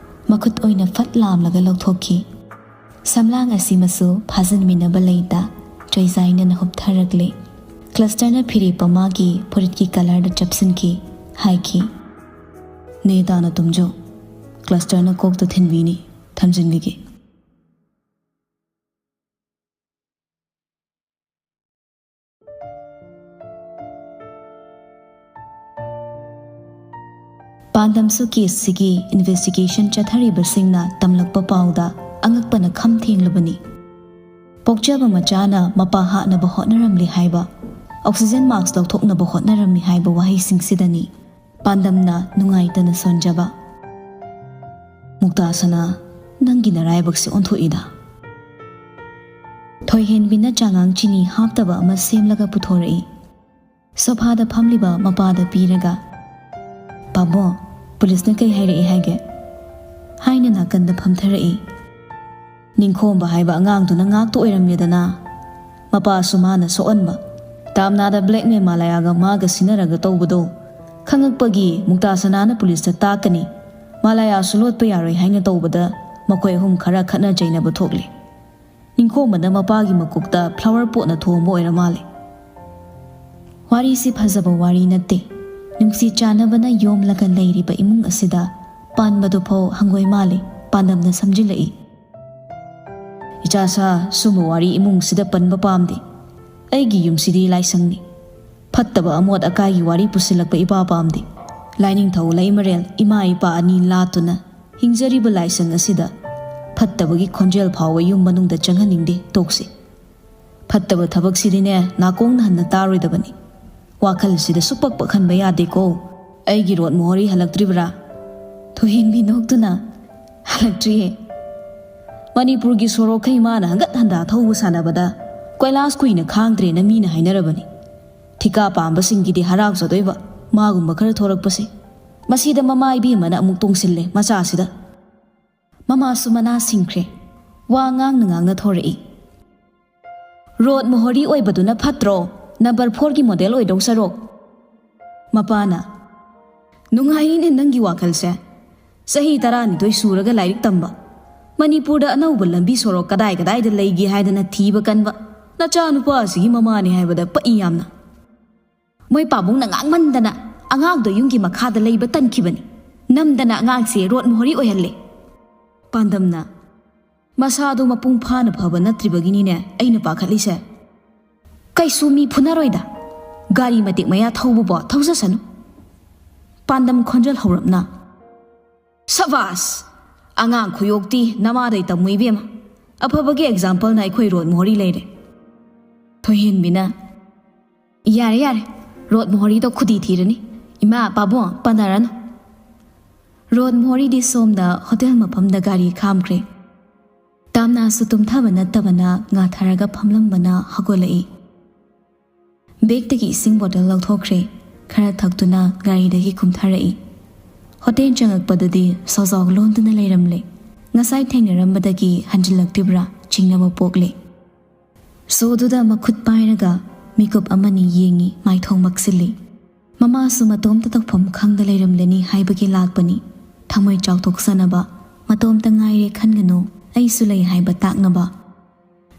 ꯃꯈꯨꯠ ꯑꯣꯏꯅ ꯐꯠ ꯂꯥꯝꯂꯒ ꯂꯧꯊꯣꯛꯈꯤ꯫ ꯁꯝꯂꯥꯡ ꯑꯁꯤꯃꯁꯨ ꯐꯥꯖꯤꯟꯃꯤꯟꯅꯕ ꯂꯩꯇ ꯆꯩꯖꯥꯏꯅꯅ ꯍꯨꯞꯊꯔꯛꯂꯦ꯫ ꯀ꯭ꯂꯁꯇꯔꯅ ꯐꯤꯔꯦꯞ ꯑꯃꯒꯤ ꯐꯨꯔꯤꯠꯀꯤ ꯀꯂꯔꯗ ꯆꯞꯁꯤꯟꯈꯤ꯫ ꯍꯥꯏꯈꯤ, "ꯅꯦ ꯇꯥꯅ ꯇꯨꯝꯖꯧ꯫ ꯀ꯭ꯂꯁꯇꯔꯅ ꯀꯣꯛꯇ ꯊꯤꯟꯕꯤꯅꯤ꯫ ꯊꯝꯖꯤꯟꯕꯤꯒꯦ"꯫ ꯄꯥꯟꯗꯝꯁꯨ ꯀꯦꯁꯁꯤꯒꯤ ꯏꯟꯚꯦꯁꯇꯤꯒꯦꯁꯟ ꯆꯠꯊꯔꯤꯕꯁꯤꯡꯅ ꯇꯝꯂꯛꯄ ꯄꯥꯎꯗ ꯑꯉꯛꯄꯅ ꯈꯝ ꯊꯦꯡꯂꯕꯅꯤ꯫ ꯄꯣꯛꯆꯕ ꯃꯆꯥꯅ ꯃꯄꯥ ꯍꯥꯠꯅꯕ ꯍꯣꯠꯅꯔꯝꯂꯤ ꯍꯥꯏꯕ, ꯑꯣꯛꯁꯤꯖꯦꯟ ꯃꯥꯛꯁ ꯂꯧꯊꯣꯛꯅꯕ ꯍꯣꯠꯅꯔꯝꯃꯤ ꯍꯥꯏꯕ ꯋꯥꯍꯩꯁꯤꯡꯁꯤꯗꯅꯤ ꯄꯥꯟꯗꯝꯅ ꯅꯨꯡꯉꯥꯏꯇꯅ ꯁꯣꯟꯖꯕ꯫ "ꯃꯨꯛꯇꯥ ꯁꯅꯥ, ꯅꯪꯒꯤ ꯅꯔꯥꯏꯕꯛꯁꯦ ꯑꯣꯟꯊꯣꯛꯏꯗ"꯫ ꯊꯣꯏꯍꯦꯟꯕꯤꯅ ꯆꯥꯉꯥꯡ ꯆꯤꯅꯤ ꯍꯥꯞꯇꯕ ꯑꯃ ꯁꯦꯝꯂꯒ ꯄꯨꯊꯣꯔꯛꯏ꯫ ꯁꯣꯐꯥꯗ ꯐꯝꯂꯤꯕ ꯃꯄꯥꯗ ꯄꯤꯔꯒ, "ꯄꯥꯕꯣ, ꯄꯨꯂꯤꯁꯅ ꯀꯩ ꯍꯥꯏꯔꯛꯏ ꯍꯥꯏꯒꯦ?" ꯍꯥꯏꯅ ꯅꯥꯀꯟꯗ ꯐꯝꯊꯔꯛꯏ꯫ ꯅꯤꯡꯈꯣꯝꯕ ꯍꯥꯏꯕ ꯑꯉꯥꯡꯗꯨꯅ ꯉꯥꯛꯇ ꯑꯣꯏꯔꯝꯃꯦꯗꯅ꯫ ꯃꯄꯥꯁꯨ ꯃꯥꯅ ꯁꯣꯛꯍꯟꯕ꯫ ꯇꯥꯝꯅꯥꯗ ꯕ꯭ꯂꯦꯛꯃꯦꯜ ꯃꯥꯂꯌꯥꯒ ꯃꯥꯒ ꯁꯤꯟꯅꯔꯒ ꯇꯧꯕꯗꯣ ꯈꯪꯉꯛꯄꯒꯤ ꯃꯨꯛꯇꯥ ꯁꯅꯥꯅ ꯄꯨꯂꯤꯁꯇ ꯇꯥꯛꯀꯅꯤ, ꯃꯥꯂꯌꯥꯁꯨ ꯂꯣꯠꯄ ꯌꯥꯔꯣꯏ ꯍꯥꯏꯅ ꯇꯧꯕꯗ ꯃꯈꯣꯏ ꯑꯍꯨꯝ ꯈꯔ ꯈꯠꯅ ꯆꯩꯅꯕ ꯊꯣꯛꯂꯦ꯫ ꯅꯤꯡꯈꯣꯝꯕꯅ ꯃꯄꯥꯒꯤ ꯃꯀꯣꯛꯇ ꯐ꯭ꯂꯥꯋꯔ ꯄꯣꯠꯅ ꯊꯣꯝꯕ ꯑꯣꯏꯔ ꯃꯥꯜꯂꯦ꯫ ꯋꯥꯔꯤꯁꯤ ꯐꯖꯕ ꯋꯥꯔꯤ ꯅꯠꯇꯦ꯫ ꯅꯨꯡꯁꯤ ꯆꯥꯟꯅꯕꯅ ꯌꯣꯝꯂꯒ ꯂꯩꯔꯤꯕ ꯏꯃꯨꯡ ꯑꯁꯤꯗ ꯄꯥꯟꯕꯗꯨ ꯐꯥꯎ ꯍꯪꯒꯣꯏ ꯃꯥꯜꯂꯦ, ꯄꯥꯟꯗꯝꯅ ꯁꯝꯖꯤꯜꯂꯛꯏ꯫ "ꯏꯆꯥꯁꯥ, ꯁꯨꯝꯕ ꯋꯥꯔꯤ ꯏꯃꯨꯡꯁꯤꯗ ꯄꯟꯕ ꯄꯥꯝꯗꯦ꯫ ꯑꯩꯒꯤ ꯌꯨꯝꯁꯤꯗꯤ ꯂꯥꯏꯁꯪꯅꯤ꯫ ꯐꯠꯇꯕ ꯑꯃꯣꯠ ꯑꯀꯥꯏꯒꯤ ꯋꯥꯔꯤ ꯄꯨꯁꯤꯜꯂꯛꯄ ꯏꯄꯥ ꯄꯥꯝꯗꯦ꯫ ꯂꯥꯏꯅꯤꯡꯊꯧ ꯂꯩꯃꯔꯦꯜ ꯏꯃꯥ ꯏꯄꯥ ꯑꯅꯤ ꯂꯥꯠꯇꯨꯅ ꯍꯤꯡꯖꯔꯤꯕ ꯂꯥꯏꯁꯪ ꯑꯁꯤꯗ ꯐꯠꯇꯕꯒꯤ ꯈꯣꯟꯖꯦꯜ ꯐꯥꯎꯕ ꯌꯨꯝ ꯃꯅꯨꯡꯗ ꯆꯪꯍꯟꯅꯤꯡꯗꯦ꯫ ꯇꯣꯛꯁꯤ꯫ ꯐꯠꯇꯕ ꯊꯕꯛꯁꯤꯗꯤꯅꯦ, ꯅꯥꯀꯣꯡ ꯅꯥꯍꯟꯅ ꯇꯥꯔꯣꯏꯗꯕꯅꯤ꯫ ꯋꯥꯈꯜꯁꯤꯗ ꯁꯨꯛꯄꯛ ꯄꯛꯍꯟꯕ ꯌꯥꯗꯦꯀꯣ꯫ ꯑꯩꯒꯤ ꯔꯣꯠ ꯃꯣꯍꯣꯔꯤ ꯍꯜꯂꯛꯇ꯭ꯔꯤꯕ꯭ꯔꯥ?" ꯊꯣꯏꯍꯦꯟꯕꯤ ꯅꯣꯛꯇꯨꯅ, "ꯍꯜꯂꯛꯇ꯭ꯔꯤꯌꯦ꯫ ꯃꯅꯤꯄꯨꯔꯒꯤ ꯁꯣꯔꯣꯛꯈꯩ ꯃꯥꯅ ꯍꯟꯒꯠ ꯍꯟꯗꯥ ꯊꯧꯕ ꯁꯥꯟꯅꯕꯗ ꯀꯣꯏꯂꯥꯁ ꯀꯨꯏꯅ ꯈꯥꯡꯗ꯭ꯔꯦꯅ ꯃꯤꯅ ꯍꯥꯏꯅꯔꯕꯅꯤ꯫ ꯊꯤꯀꯥ ꯄꯥꯝꯕꯁꯤꯡꯒꯤꯗꯤ ꯍꯔꯥꯎꯖꯗꯣꯏꯕ ꯃꯥꯒꯨꯝꯕ ꯈꯔ ꯊꯣꯔꯛꯄꯁꯦ꯫ ꯃꯁꯤꯗ ꯃꯃꯥ ꯏꯕꯦꯝꯃꯅ ꯑꯃꯨꯛ ꯇꯣꯡꯁꯤꯜꯂꯦ ꯃꯆꯥꯁꯤꯗ"꯫ ꯃꯃꯥꯁꯨ ꯃꯅꯥ ꯁꯤꯡꯈ꯭ꯔꯦ꯫ ꯋꯥ ꯉꯥꯡꯅ ꯉꯥꯡꯅ ꯊꯣꯔꯛꯏ꯫ "ꯔꯣꯠ ꯃꯣꯍꯣꯔꯤ ꯑꯣꯏꯕꯗꯨꯅ ꯐꯠꯇ꯭ꯔꯣ? ꯅꯝꯕꯔ ꯐꯣꯔꯒꯤ ꯃꯣꯗꯦꯜ ꯑꯣꯏꯗꯧ ꯁꯔꯨꯛ"꯫ ꯃꯄꯥꯅ, "ꯅꯨꯡꯉꯥꯏꯅꯦ ꯅꯪꯒꯤ ꯋꯥꯈꯜꯁꯦ꯫ ꯆꯍꯤ ꯇꯔꯥꯅꯤꯊꯣꯏ ꯁꯨꯔꯒ ꯂꯥꯏꯔꯤꯛ ꯇꯝꯕ, ꯃꯅꯤꯄꯨꯔꯗ ꯑꯅꯧꯕ ꯂꯝꯕꯤ ꯁꯣꯔꯣꯛ ꯀꯗꯥꯏ ꯀꯗꯥꯏꯗ ꯂꯩꯒꯦ ꯍꯥꯏꯗꯅ ꯊꯤꯕ ꯀꯟꯕ ꯅꯆꯥꯅꯨꯄꯥ ꯑꯁꯤꯒꯤ ꯃꯃꯥꯅꯤ ꯍꯥꯏꯕꯗ ꯄꯛꯏ ꯌꯥꯝꯅ꯫ ꯃꯣꯏ ꯄꯥꯕꯨꯡꯅ ꯉꯥꯡꯃꯟꯗꯅ ꯑꯉꯥꯡꯗꯣ ꯌꯨꯝꯒꯤ ꯃꯈꯥꯗ ꯂꯩꯕ ꯇꯟꯈꯤꯕꯅꯤ꯫ ꯅꯝꯗꯅ ꯑꯉꯥꯡꯁꯦ ꯔꯣꯠ ꯃꯣꯍꯣꯔꯤ ꯑꯣꯏꯍꯜꯂꯦ꯫ ꯄꯥꯟꯗꯝꯅ, ꯃꯁꯥꯗꯣ ꯃꯄꯨꯡ ꯐꯥꯅ ꯐꯕ ꯅꯠꯇ꯭ꯔꯤꯕꯒꯤꯅꯤꯅꯦ ꯑꯩꯅ ꯄꯥꯈꯠꯂꯤꯁꯦ꯫ ꯀꯩꯁꯨ ꯃꯤ ꯐꯨꯅꯔꯣꯏꯗ꯫ ꯒꯥꯔꯤ ꯃꯇꯦꯛ ꯃꯌꯥ ꯊꯧꯕꯕꯣ ꯊꯧꯖꯁꯅꯨ꯫ ꯄꯥꯟꯗꯝ ꯈꯣꯟꯖꯦꯜ ꯍꯧꯔꯞꯅ, ꯁꯕꯥꯁ! ꯑꯉꯥꯡ ꯈꯨꯌꯣꯛꯇꯤ ꯅꯃꯥꯗꯩ ꯇꯝꯃꯨ ꯏꯕꯦꯝꯃ꯫ ꯑꯐꯕꯒꯤ ꯑꯦꯛꯖꯥꯝꯄꯜꯅ ꯑꯩꯈꯣꯏ ꯔꯣꯠ ꯃꯣꯍꯣꯔꯤ ꯂꯩꯔꯦ꯫ ꯊꯣꯏꯍꯦꯟꯕꯤꯅ, ꯌꯥꯔꯦ ꯌꯥꯔꯦ, ꯔꯣꯠ ꯃꯣꯍꯣꯔꯤꯗꯣ ꯈꯨꯗꯤ ꯊꯤꯔꯅꯤ꯫ ꯏꯃꯥ, ꯄꯥꯕꯨꯡ, ꯄꯟꯅꯔꯅꯨ꯫ ꯔꯣꯠ ꯃꯣꯍꯣꯔꯤꯗꯤ ꯁꯣꯝꯗ ꯍꯣꯇꯦꯜ ꯃꯐꯝꯗ ꯒꯥꯔꯤ ꯈꯥꯝꯈ꯭ꯔꯦ꯫ ꯇꯥꯝꯅꯥꯁꯨ ꯇꯨꯝꯊꯕ ꯅꯠꯇꯕꯅ ꯉꯥꯊꯔꯒ ꯐꯝꯂꯝꯕꯅ ꯍꯧꯒꯠꯂꯛꯏ꯫ ꯕꯦꯒꯇꯒꯤ ꯏꯁꯤꯡ ꯕꯣꯇꯜ ꯂꯧꯊꯣꯛꯈ꯭ꯔꯦ꯫ ꯈꯔ ꯊꯛꯇꯨꯅ ꯒꯥꯔꯤꯗꯒꯤ ꯀꯨꯝꯊꯔꯛꯏ꯫ ꯍꯣꯇꯦꯜ ꯆꯪꯉꯛꯄꯗꯗꯤ ꯁꯣꯖꯥꯎ ꯂꯣꯟꯗꯨꯅ ꯂꯩꯔꯝꯂꯦ꯫ ꯉꯁꯥꯏ ꯊꯦꯡꯅꯔꯝꯕꯗꯒꯤ ꯍꯟꯖꯤꯜꯂꯛꯇ꯭ꯔꯤꯕ꯭ꯔꯥ ꯆꯤꯡꯅꯕ ꯄꯣꯛꯂꯦ꯫ ꯁꯣꯗꯨꯗ ꯃꯈꯨꯠ ꯄꯥꯏꯔꯒ ꯃꯤꯀꯨꯞ ꯑꯃꯅꯤ ꯌꯦꯡꯉꯤ, ꯃꯥꯏꯊꯣꯡ ꯃꯛꯁꯤꯜꯂꯤ꯫ ꯃꯃꯥꯁꯨ ꯃꯇꯣꯝꯇ ꯇꯧꯐꯝ ꯈꯪꯗ ꯂꯩꯔꯝꯂꯅꯤ ꯍꯥꯏꯕꯒꯤ ꯂꯥꯛꯄꯅꯤ꯫ ꯊꯃꯣꯏ ꯆꯥꯎꯊꯣꯛꯆꯅꯕ, ꯃꯇꯣꯝꯇ ꯉꯥꯏꯔꯦ ꯈꯟꯒꯅꯨ, ꯑꯩꯁꯨ ꯂꯩ ꯍꯥꯏꯕ ꯇꯥꯛꯅꯕ꯫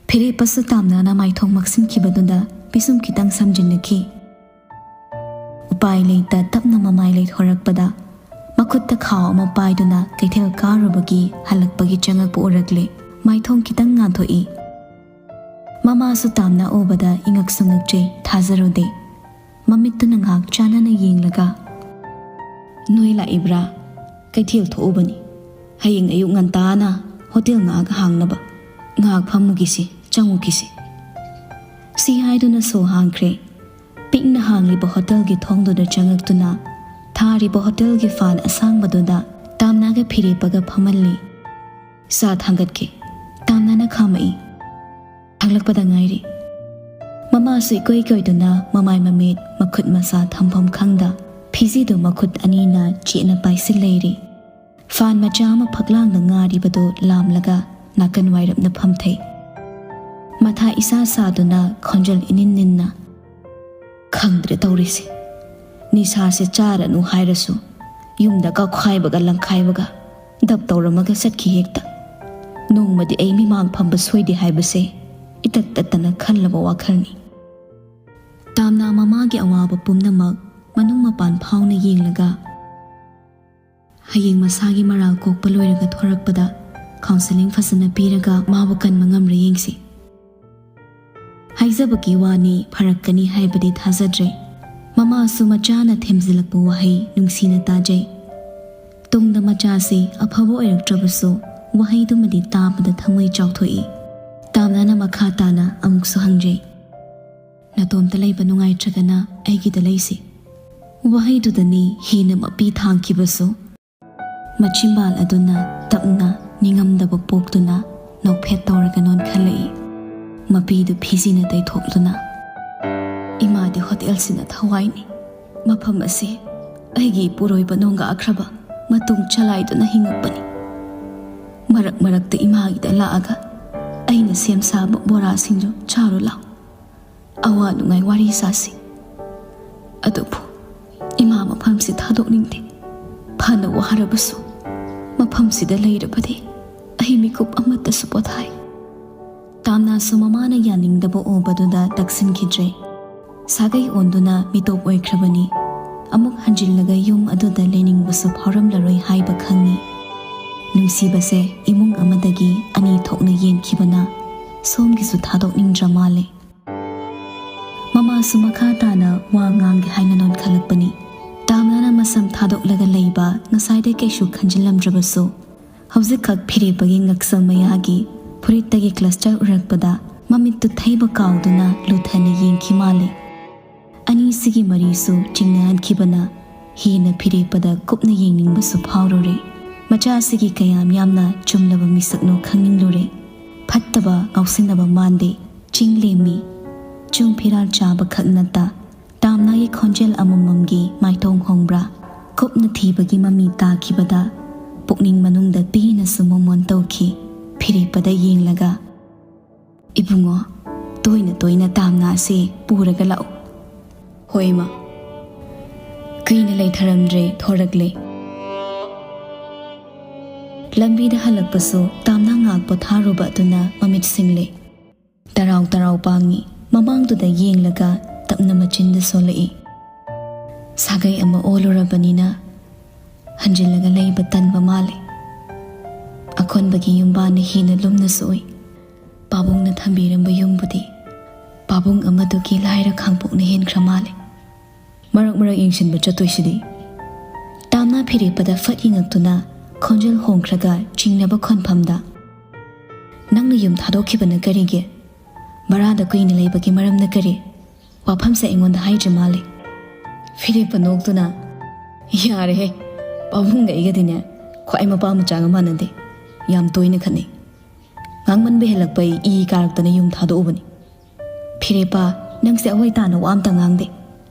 ꯐꯤꯔꯦꯞꯄꯁꯨ ꯇꯥꯝꯅꯅ ꯃꯥꯏꯊꯣꯡ ꯃꯛꯁꯤꯟꯈꯤꯕꯗꯨꯗ ꯄꯤꯁꯨꯝ ꯈꯤꯇꯪ ꯁꯝꯖꯤꯟꯅꯈꯤ꯫ ꯎꯄꯥꯏ ꯂꯩꯇ ꯇꯞꯅ ꯃꯃꯥꯏ ꯂꯩꯊꯣꯔꯛꯄꯗ ꯃꯈꯨꯠꯇ ꯈꯥꯎ ꯑꯃ ꯄꯥꯏꯗꯨꯅ ꯀꯩꯊꯦꯜ ꯀꯥꯔꯨꯕꯒꯤ ꯍꯜꯂꯛꯄꯒꯤ ꯆꯪꯉꯛꯄ ꯎꯔꯛꯂꯦ꯫ ꯃꯥꯏꯊꯣꯡ ꯈꯤꯇꯪ ꯉꯥꯟꯊꯣꯛꯏ꯫ ꯃꯃꯥꯁꯨ ꯇꯥꯝꯅ ꯎꯕꯗ ꯏꯉꯛꯁꯨ ꯉꯛꯆꯩ, ꯊꯥꯖꯔꯨꯗꯦ꯫ ꯃꯃꯤꯠꯇꯨꯅ ꯉꯥꯏꯍꯥꯛ ꯆꯥꯟꯅꯅ ꯌꯦꯡꯂꯒ, "ꯅꯣꯏ ꯂꯥꯛꯏꯕ꯭ꯔꯥ? ꯀꯩꯊꯦꯜ ꯊꯣꯛꯎꯕꯅꯤ꯫ ꯍꯌꯦꯡ ꯑꯌꯨꯛ ꯉꯟꯇꯥꯅ ꯍꯣꯇꯦꯜ ꯉꯥꯏꯍꯥꯛ ꯍꯥꯡꯅꯕ꯫ ꯉꯥꯏꯍꯥꯛ ꯐꯝꯃꯨꯈꯤꯁꯤ, ꯆꯪꯉꯨꯈꯤꯁꯤ꯫" ꯁꯤ ꯍꯥꯏꯗꯨꯅ ꯁꯣ ꯍꯥꯡꯈ꯭ꯔꯦ꯫ ꯄꯤꯛꯅ ꯍꯥꯡꯂꯤꯕ ꯍꯣꯇꯦꯜꯒꯤ ꯊꯣꯡꯗꯨꯗ ꯆꯪꯉꯛꯇꯨꯅ ꯊꯥꯔꯤꯕ ꯍꯣꯇꯦꯜꯒꯤ ꯐꯥꯟ ꯑꯁꯥꯡꯕꯗꯨꯗ ꯇꯥꯝꯅꯥꯒ ꯐꯤꯔꯦꯞꯄꯒ ꯐꯝꯍꯜꯂꯤ꯫ "ꯆꯥ ꯊꯥꯡꯒꯠꯀꯦ꯫" ꯇꯥꯝꯅꯥꯅ ꯈꯥꯝꯃꯛꯏ꯫ "ꯊꯥꯡꯂꯛꯄꯗ ꯉꯥꯏꯔꯤ꯫" ꯃꯃꯥꯁꯨ ꯏꯀꯣꯏ ꯀꯣꯏꯗꯨꯅ ꯃꯃꯥꯏ ꯃꯃꯤꯠ ꯃꯈꯨꯠ ꯃꯁꯥ ꯊꯝꯐꯝ ꯈꯪꯗ ꯐꯤꯖꯤꯗꯨ ꯃꯈꯨꯠ ꯑꯅꯤꯅ ꯆꯦꯠꯅ ꯄꯥꯏꯁꯤꯜ ꯂꯩꯔꯤ꯫ ꯐꯥꯟ ꯃꯆꯥ ꯑꯃ ꯐꯛꯂꯥꯡꯗ ꯉꯥꯔꯤꯕꯗꯨ ꯂꯥꯝꯂꯒ ꯅꯥꯀꯟ ꯋꯥꯏꯔꯞꯅ ꯐꯝꯊꯩ꯫ ꯃꯊꯥ ꯏꯁꯥ ꯁꯥꯗꯨꯅ ꯈꯣꯟꯖꯦꯜ ꯏꯅꯤꯟ ꯅꯤꯟꯅ, "ꯈꯪꯗ꯭ꯔꯦ ꯇꯧꯔꯤꯁꯦ꯫ ꯅꯤꯁꯥꯁꯦ ꯆꯥꯔꯅꯨ ꯍꯥꯏꯔꯁꯨ ꯌꯨꯝꯗ ꯀꯥꯎꯈꯥꯏꯕꯒ ꯂꯪꯈꯥꯏꯕꯒ ꯗꯞ ꯇꯧꯔꯝꯃꯒ ꯆꯠꯈꯤ ꯍꯦꯛꯇ꯫ ꯅꯣꯡꯃꯗꯤ ꯑꯩ ꯃꯤꯃꯥꯡ ꯐꯝꯕ ꯁꯣꯏꯗꯦ ꯍꯥꯏꯕꯁꯦ ꯏꯇꯠ ꯇꯠꯇꯅ ꯈꯜꯂꯕ ꯋꯥꯈꯜꯅꯤ꯫ ꯇꯥꯝꯅ ꯃꯃꯥꯒꯤ ꯑꯋꯥꯕ ꯄꯨꯝꯅꯃꯛ ꯃꯅꯨꯡ ꯃꯄꯥꯟ ꯐꯥꯎꯅ ꯌꯦꯡꯂꯒ, "ꯍꯌꯦꯡ ꯃꯁꯥꯒꯤ ꯃꯔꯥꯜ ꯀꯣꯛꯄ ꯂꯣꯏꯔꯒ ꯊꯣꯔꯛꯄꯗ counselling ꯐꯖꯅ ꯄꯤꯔꯒ ꯃꯥꯕꯨ ꯀꯟꯕ ꯉꯝꯕ꯭ꯔꯥ ꯌꯦꯡꯁꯤ꯫ ꯍꯥꯏꯖꯕꯒꯤ ꯋꯥꯅꯤ, ꯐꯔꯛꯀꯅꯤ ꯍꯥꯏꯕꯗꯤ ꯊꯥꯖꯗ꯭ꯔꯦ"꯫ ꯃꯃꯥꯁꯨ ꯃꯆꯥꯅ ꯊꯦꯝꯖꯤꯜꯂꯛꯄ ꯋꯥꯍꯩ ꯅꯨꯡꯁꯤꯅ ꯇꯥꯖꯩ꯫ ꯇꯨꯡꯗ ꯃꯆꯥꯁꯤ ꯑꯐꯕ ꯑꯣꯏꯔꯛꯇ꯭ꯔꯕꯁꯨ ꯋꯥꯍꯩꯗꯨꯃꯗꯤ ꯇꯥꯕꯗ ꯊꯃꯣꯏ ꯆꯥꯎꯊꯣꯛꯏ꯫ ꯇꯥꯝꯅꯅ ꯃꯈꯥ ꯇꯥꯅ ꯑꯃꯨꯛꯁꯨ ꯍꯪꯖꯩ, "ꯅꯇꯣꯝꯇ ꯂꯩꯕ ꯅꯨꯡꯉꯥꯏꯇ꯭ꯔꯒꯅ ꯑꯩꯒꯤꯗ ꯂꯩꯁꯤ"꯫ ꯋꯥꯍꯩꯗꯨꯗꯅꯤ ꯍꯤꯅ ꯃꯄꯤ ꯊꯥꯡꯈꯤꯕꯁꯨ꯫ ꯃꯆꯤꯝꯕꯥꯜ ꯑꯗꯨꯅ ꯇꯞꯅ ꯅꯤꯡꯉꯝꯗꯕ ꯄꯣꯛꯇꯨꯅ ꯅꯣꯛꯐꯦꯠ ꯇꯧꯔꯒ ꯅꯣꯟꯈꯠꯂꯛꯏ꯫ ꯃꯄꯤꯗꯨ ꯐꯤꯖꯤꯅ ꯇꯩꯊꯣꯛꯂꯨꯅ, "ꯏꯃꯥꯗꯤ ꯍꯣꯇꯦꯜꯁꯤꯅ ꯊꯋꯥꯏꯅꯤ꯫ ꯃꯐꯝ ꯑꯁꯤ ꯑꯩꯒꯤ ꯏꯄꯨꯔꯣꯏꯕ ꯅꯣꯡꯒꯥꯈ꯭ꯔꯕ ꯃꯇꯨꯡ ꯆꯂꯥꯏꯗꯨꯅ ꯍꯤꯡꯉꯛꯄꯅꯤ꯫ ꯃꯔꯛ ꯃꯔꯛꯇ ꯏꯃꯥꯒꯤꯗ ꯂꯥꯛꯑꯒ ꯑꯩꯅ ꯁꯦꯝ ꯁꯥꯕ ꯕꯣꯔꯥꯁꯤꯡꯗꯨ ꯆꯥꯔꯨ ꯂꯥꯎ꯫ ꯑꯋꯥ ꯅꯨꯡꯉꯥꯏ ꯋꯥꯔꯤ ꯁꯥꯁꯤ꯫ ꯑꯗꯨꯕꯨ ꯏꯃꯥ ꯃꯐꯝꯁꯤ ꯊꯥꯗꯣꯛꯅꯤꯡꯗꯦ꯫ ꯐꯅ ꯋꯥꯔꯕꯁꯨ ꯃꯐꯝꯁꯤꯗ ꯂꯩꯔꯕꯗꯤ ꯑꯩ ꯃꯤꯀꯨꯞ ꯑꯃꯠꯇꯁꯨ ꯄꯣꯊꯥꯏ"꯫ ꯇꯥꯝꯅꯥꯁꯨ ꯃꯃꯥꯅ ꯌꯥꯅꯤꯡꯗꯕ ꯎꯕꯗꯨꯗ ꯇꯛꯁꯤꯟꯈꯤꯗ꯭ꯔꯦ꯫ ꯁꯥꯒꯩ ꯑꯣꯟꯗꯨꯅ ꯃꯤꯇꯣꯞ ꯑꯣꯏꯈ꯭ꯔꯕꯅꯤ꯫ ꯑꯃꯨꯛ ꯍꯟꯖꯤꯜꯂꯒ ꯌꯨꯝ ꯑꯗꯨꯗ ꯂꯩꯅꯤꯡꯕꯁꯨ ꯐꯥꯎꯔꯝꯂꯔꯣꯏ ꯍꯥꯏꯕ ꯈꯪꯏ꯫ ꯅꯨꯡꯁꯤꯕꯁꯦ ꯏꯃꯨꯡ ꯑꯃꯗꯒꯤ ꯑꯅꯤ ꯊꯣꯛꯅ ꯌꯦꯟꯈꯤꯕꯅ ꯁꯣꯝꯒꯤꯁꯨ ꯊꯥꯗꯣꯛꯅꯤꯡꯗ꯭ꯔ ꯃꯥꯜꯂꯦ꯫ ꯃꯃꯥꯁꯨ ꯃꯈꯥ ꯇꯥꯅ ꯋꯥ ꯉꯥꯡꯒꯦ ꯍꯥꯏꯅ ꯅꯣꯟꯈꯠꯂꯛꯄꯅꯤ꯫ ꯇꯥꯝꯅꯅ ꯃꯁꯝ ꯊꯥꯗꯣꯛꯂꯒ ꯂꯩꯕ ꯉꯁꯥꯏꯗꯩ ꯀꯩꯁꯨ ꯈꯟꯖꯤꯜꯂꯝꯗ꯭ꯔꯕꯁꯨ, ꯍꯧꯖꯤꯛꯈꯛ ꯐꯤꯔꯦꯞꯄꯒꯤ ꯉꯛꯁꯝ ꯃꯌꯥꯒꯤ ꯐꯨꯔꯤꯠꯇꯒꯤ cluster ꯎꯔꯛꯄꯗ ꯃꯃꯤꯠꯇꯨ ꯊꯩꯕ ꯀꯥꯎꯗꯨꯅ ꯂꯨꯊꯅ ꯌꯦꯡꯈꯤ ꯃꯥꯜꯂꯤ꯫ ꯑꯅꯤꯁꯤꯒꯤ ꯃꯔꯤꯁꯨ ꯆꯤꯡꯅꯍꯟꯈꯤꯕꯅ ꯍꯦꯟꯅ ꯐꯤꯔꯦꯞꯄꯗ ꯀꯨꯞꯅ ꯌꯦꯡꯅꯤꯡꯕꯁꯨ ꯐꯥꯎꯔꯨꯔꯦ꯫ ꯃꯆꯥꯁꯤꯒꯤ ꯀꯌꯥꯝ ꯌꯥꯝꯅ ꯆꯨꯝꯂꯕ ꯃꯤꯁꯛꯅꯣ ꯈꯪꯅꯤꯡꯂꯨꯔꯦ꯫ ꯐꯠꯇꯕ ꯉꯥꯎꯁꯤꯟꯅꯕ ꯃꯥꯟꯗꯦ꯫ ꯆꯤꯡ ꯂꯦꯝꯃꯤ꯫ ꯆꯨꯡ ꯐꯤꯔꯥꯜ ꯆꯥꯕ ꯈꯛ ꯅꯠꯇ, ꯇꯥꯝꯅꯥꯒꯤ ꯈꯣꯟꯖꯦꯜ ꯑꯃꯃꯝꯒꯤ ꯃꯥꯏꯊꯣꯡ ꯍꯣꯡꯕ꯭ꯔꯥ? ꯀꯨꯞꯅ ꯊꯤꯕꯒꯤ ꯃꯃꯤ ꯇꯥꯈꯤꯕꯗ ꯄꯨꯛꯅꯤꯡ ꯃꯅꯨꯡꯗ ꯄꯦꯟꯅꯁꯨ ꯃꯣꯃꯣꯟ ꯇꯧꯈꯤ꯫ ꯐꯤꯔꯦꯞꯄꯗ ꯌꯦꯡꯂꯒ, "ꯏꯕꯨꯡꯉꯣ, ꯇꯣꯏꯅ ꯇꯣꯏꯅ ꯇꯥꯝꯅꯥꯁꯦ ꯄꯨꯔꯒ ꯂꯥꯛꯎ"꯫ "ꯍꯣꯏ, ꯏꯃꯥ"꯫ ꯀꯨꯏꯅ ꯂꯩꯊꯔꯝꯗ꯭ꯔꯦ, ꯊꯣꯔꯛꯂꯦ꯫ ꯂꯝꯕꯤꯗ ꯍꯜꯂꯛꯄꯁꯨ ꯇꯥꯝꯅ ꯉꯥꯏꯍꯥꯛ ꯄꯣꯊꯥꯔꯨꯕ ꯑꯗꯨꯅ ꯃꯃꯤꯠ ꯁꯤꯡꯂꯦ꯫ ꯇꯔꯥꯎ ꯇꯔꯥꯎ ꯄꯥꯡꯉꯤ꯫ ꯃꯃꯥꯡꯗꯨꯗ ꯌꯦꯡꯂꯒ ꯇꯞꯅ ꯃꯆꯤꯟꯗ ꯁꯣꯜꯂꯛꯏ꯫ ꯁꯥꯒꯩ ꯑꯃ ꯑꯣꯜꯂꯨꯔꯕꯅꯤꯅ ꯍꯟꯖꯤꯜꯂꯒ ꯂꯩꯕ ꯇꯟꯕ ꯃꯥꯜꯂꯦ꯫ ꯑꯀꯣꯟꯕꯒꯤ ꯌꯨꯝꯕꯥꯟꯅ ꯍꯦꯟꯅ ꯂꯨꯝꯅꯁꯨ ꯎꯏ꯫ ꯄꯥꯕꯨꯡꯅ ꯊꯝꯕꯤꯔꯝꯕ ꯌꯨꯝꯕꯨꯗꯤ ꯄꯥꯕꯨꯡ ꯑꯃꯗꯨꯒꯤ ꯂꯥꯏꯔ ꯈꯥꯡꯄꯣꯛꯅ ꯍꯦꯟꯈ꯭ꯔ ꯃꯥꯜꯂꯦ꯫ ꯃꯔꯛ ꯃꯔꯛ ꯌꯦꯡꯁꯤꯟꯕ ꯆꯠꯇꯣꯏꯁꯤꯗꯤ꯫ ꯇꯥꯝꯅ ꯐꯤꯔꯦꯞꯄꯗ ꯐꯠ ꯌꯦꯡꯉꯛꯇꯨꯅ ꯈꯣꯟꯖꯦꯜ ꯍꯣꯡꯈ꯭ꯔꯒ ꯆꯤꯡꯅꯕ ꯈꯣꯟꯐꯝꯗ, "ꯅꯪꯅ ꯌꯨꯝ ꯊꯥꯗꯣꯛꯈꯤꯕꯅ ꯀꯔꯤꯒꯤ? ꯚꯔꯥꯗ ꯀꯨꯏꯅ ꯂꯩꯕꯒꯤ ꯃꯔꯝꯅ ꯀꯔꯤ?" ꯋꯥꯐꯝꯁꯦ ꯑꯩꯉꯣꯟꯗ ꯍꯥꯏꯗ꯭ꯔꯤ ꯃꯥꯜꯂꯦ꯫ ꯐꯤꯔꯦꯞꯄ ꯅꯣꯛꯇꯨꯅ, "ꯌꯥꯔꯦꯍꯦ, ꯄꯥꯕꯨꯡꯒ ꯑꯩꯒꯗꯤꯅꯦ ꯈ꯭ꯋꯥꯏ ꯃꯄꯥ ꯃꯆꯥꯒ ꯃꯥꯟꯅꯗꯦ꯫ ꯌꯥꯝ ꯇꯣꯏꯅ ꯈꯠꯅꯩ꯫ ꯉꯥꯡꯃꯟꯕ ꯍꯦꯜꯂꯛꯄꯩ ꯏ ꯀꯥꯔꯛꯇꯅ ꯌꯨꯝ ꯊꯥꯗꯣꯛꯎꯕꯅꯤ꯫" "ꯐꯤꯔꯦꯞꯄ, ꯅꯪꯁꯦ ꯑꯋꯣꯏ ꯇꯥꯅ ꯋꯥ ꯑꯝꯇ ꯉꯥꯡꯗꯦ꯫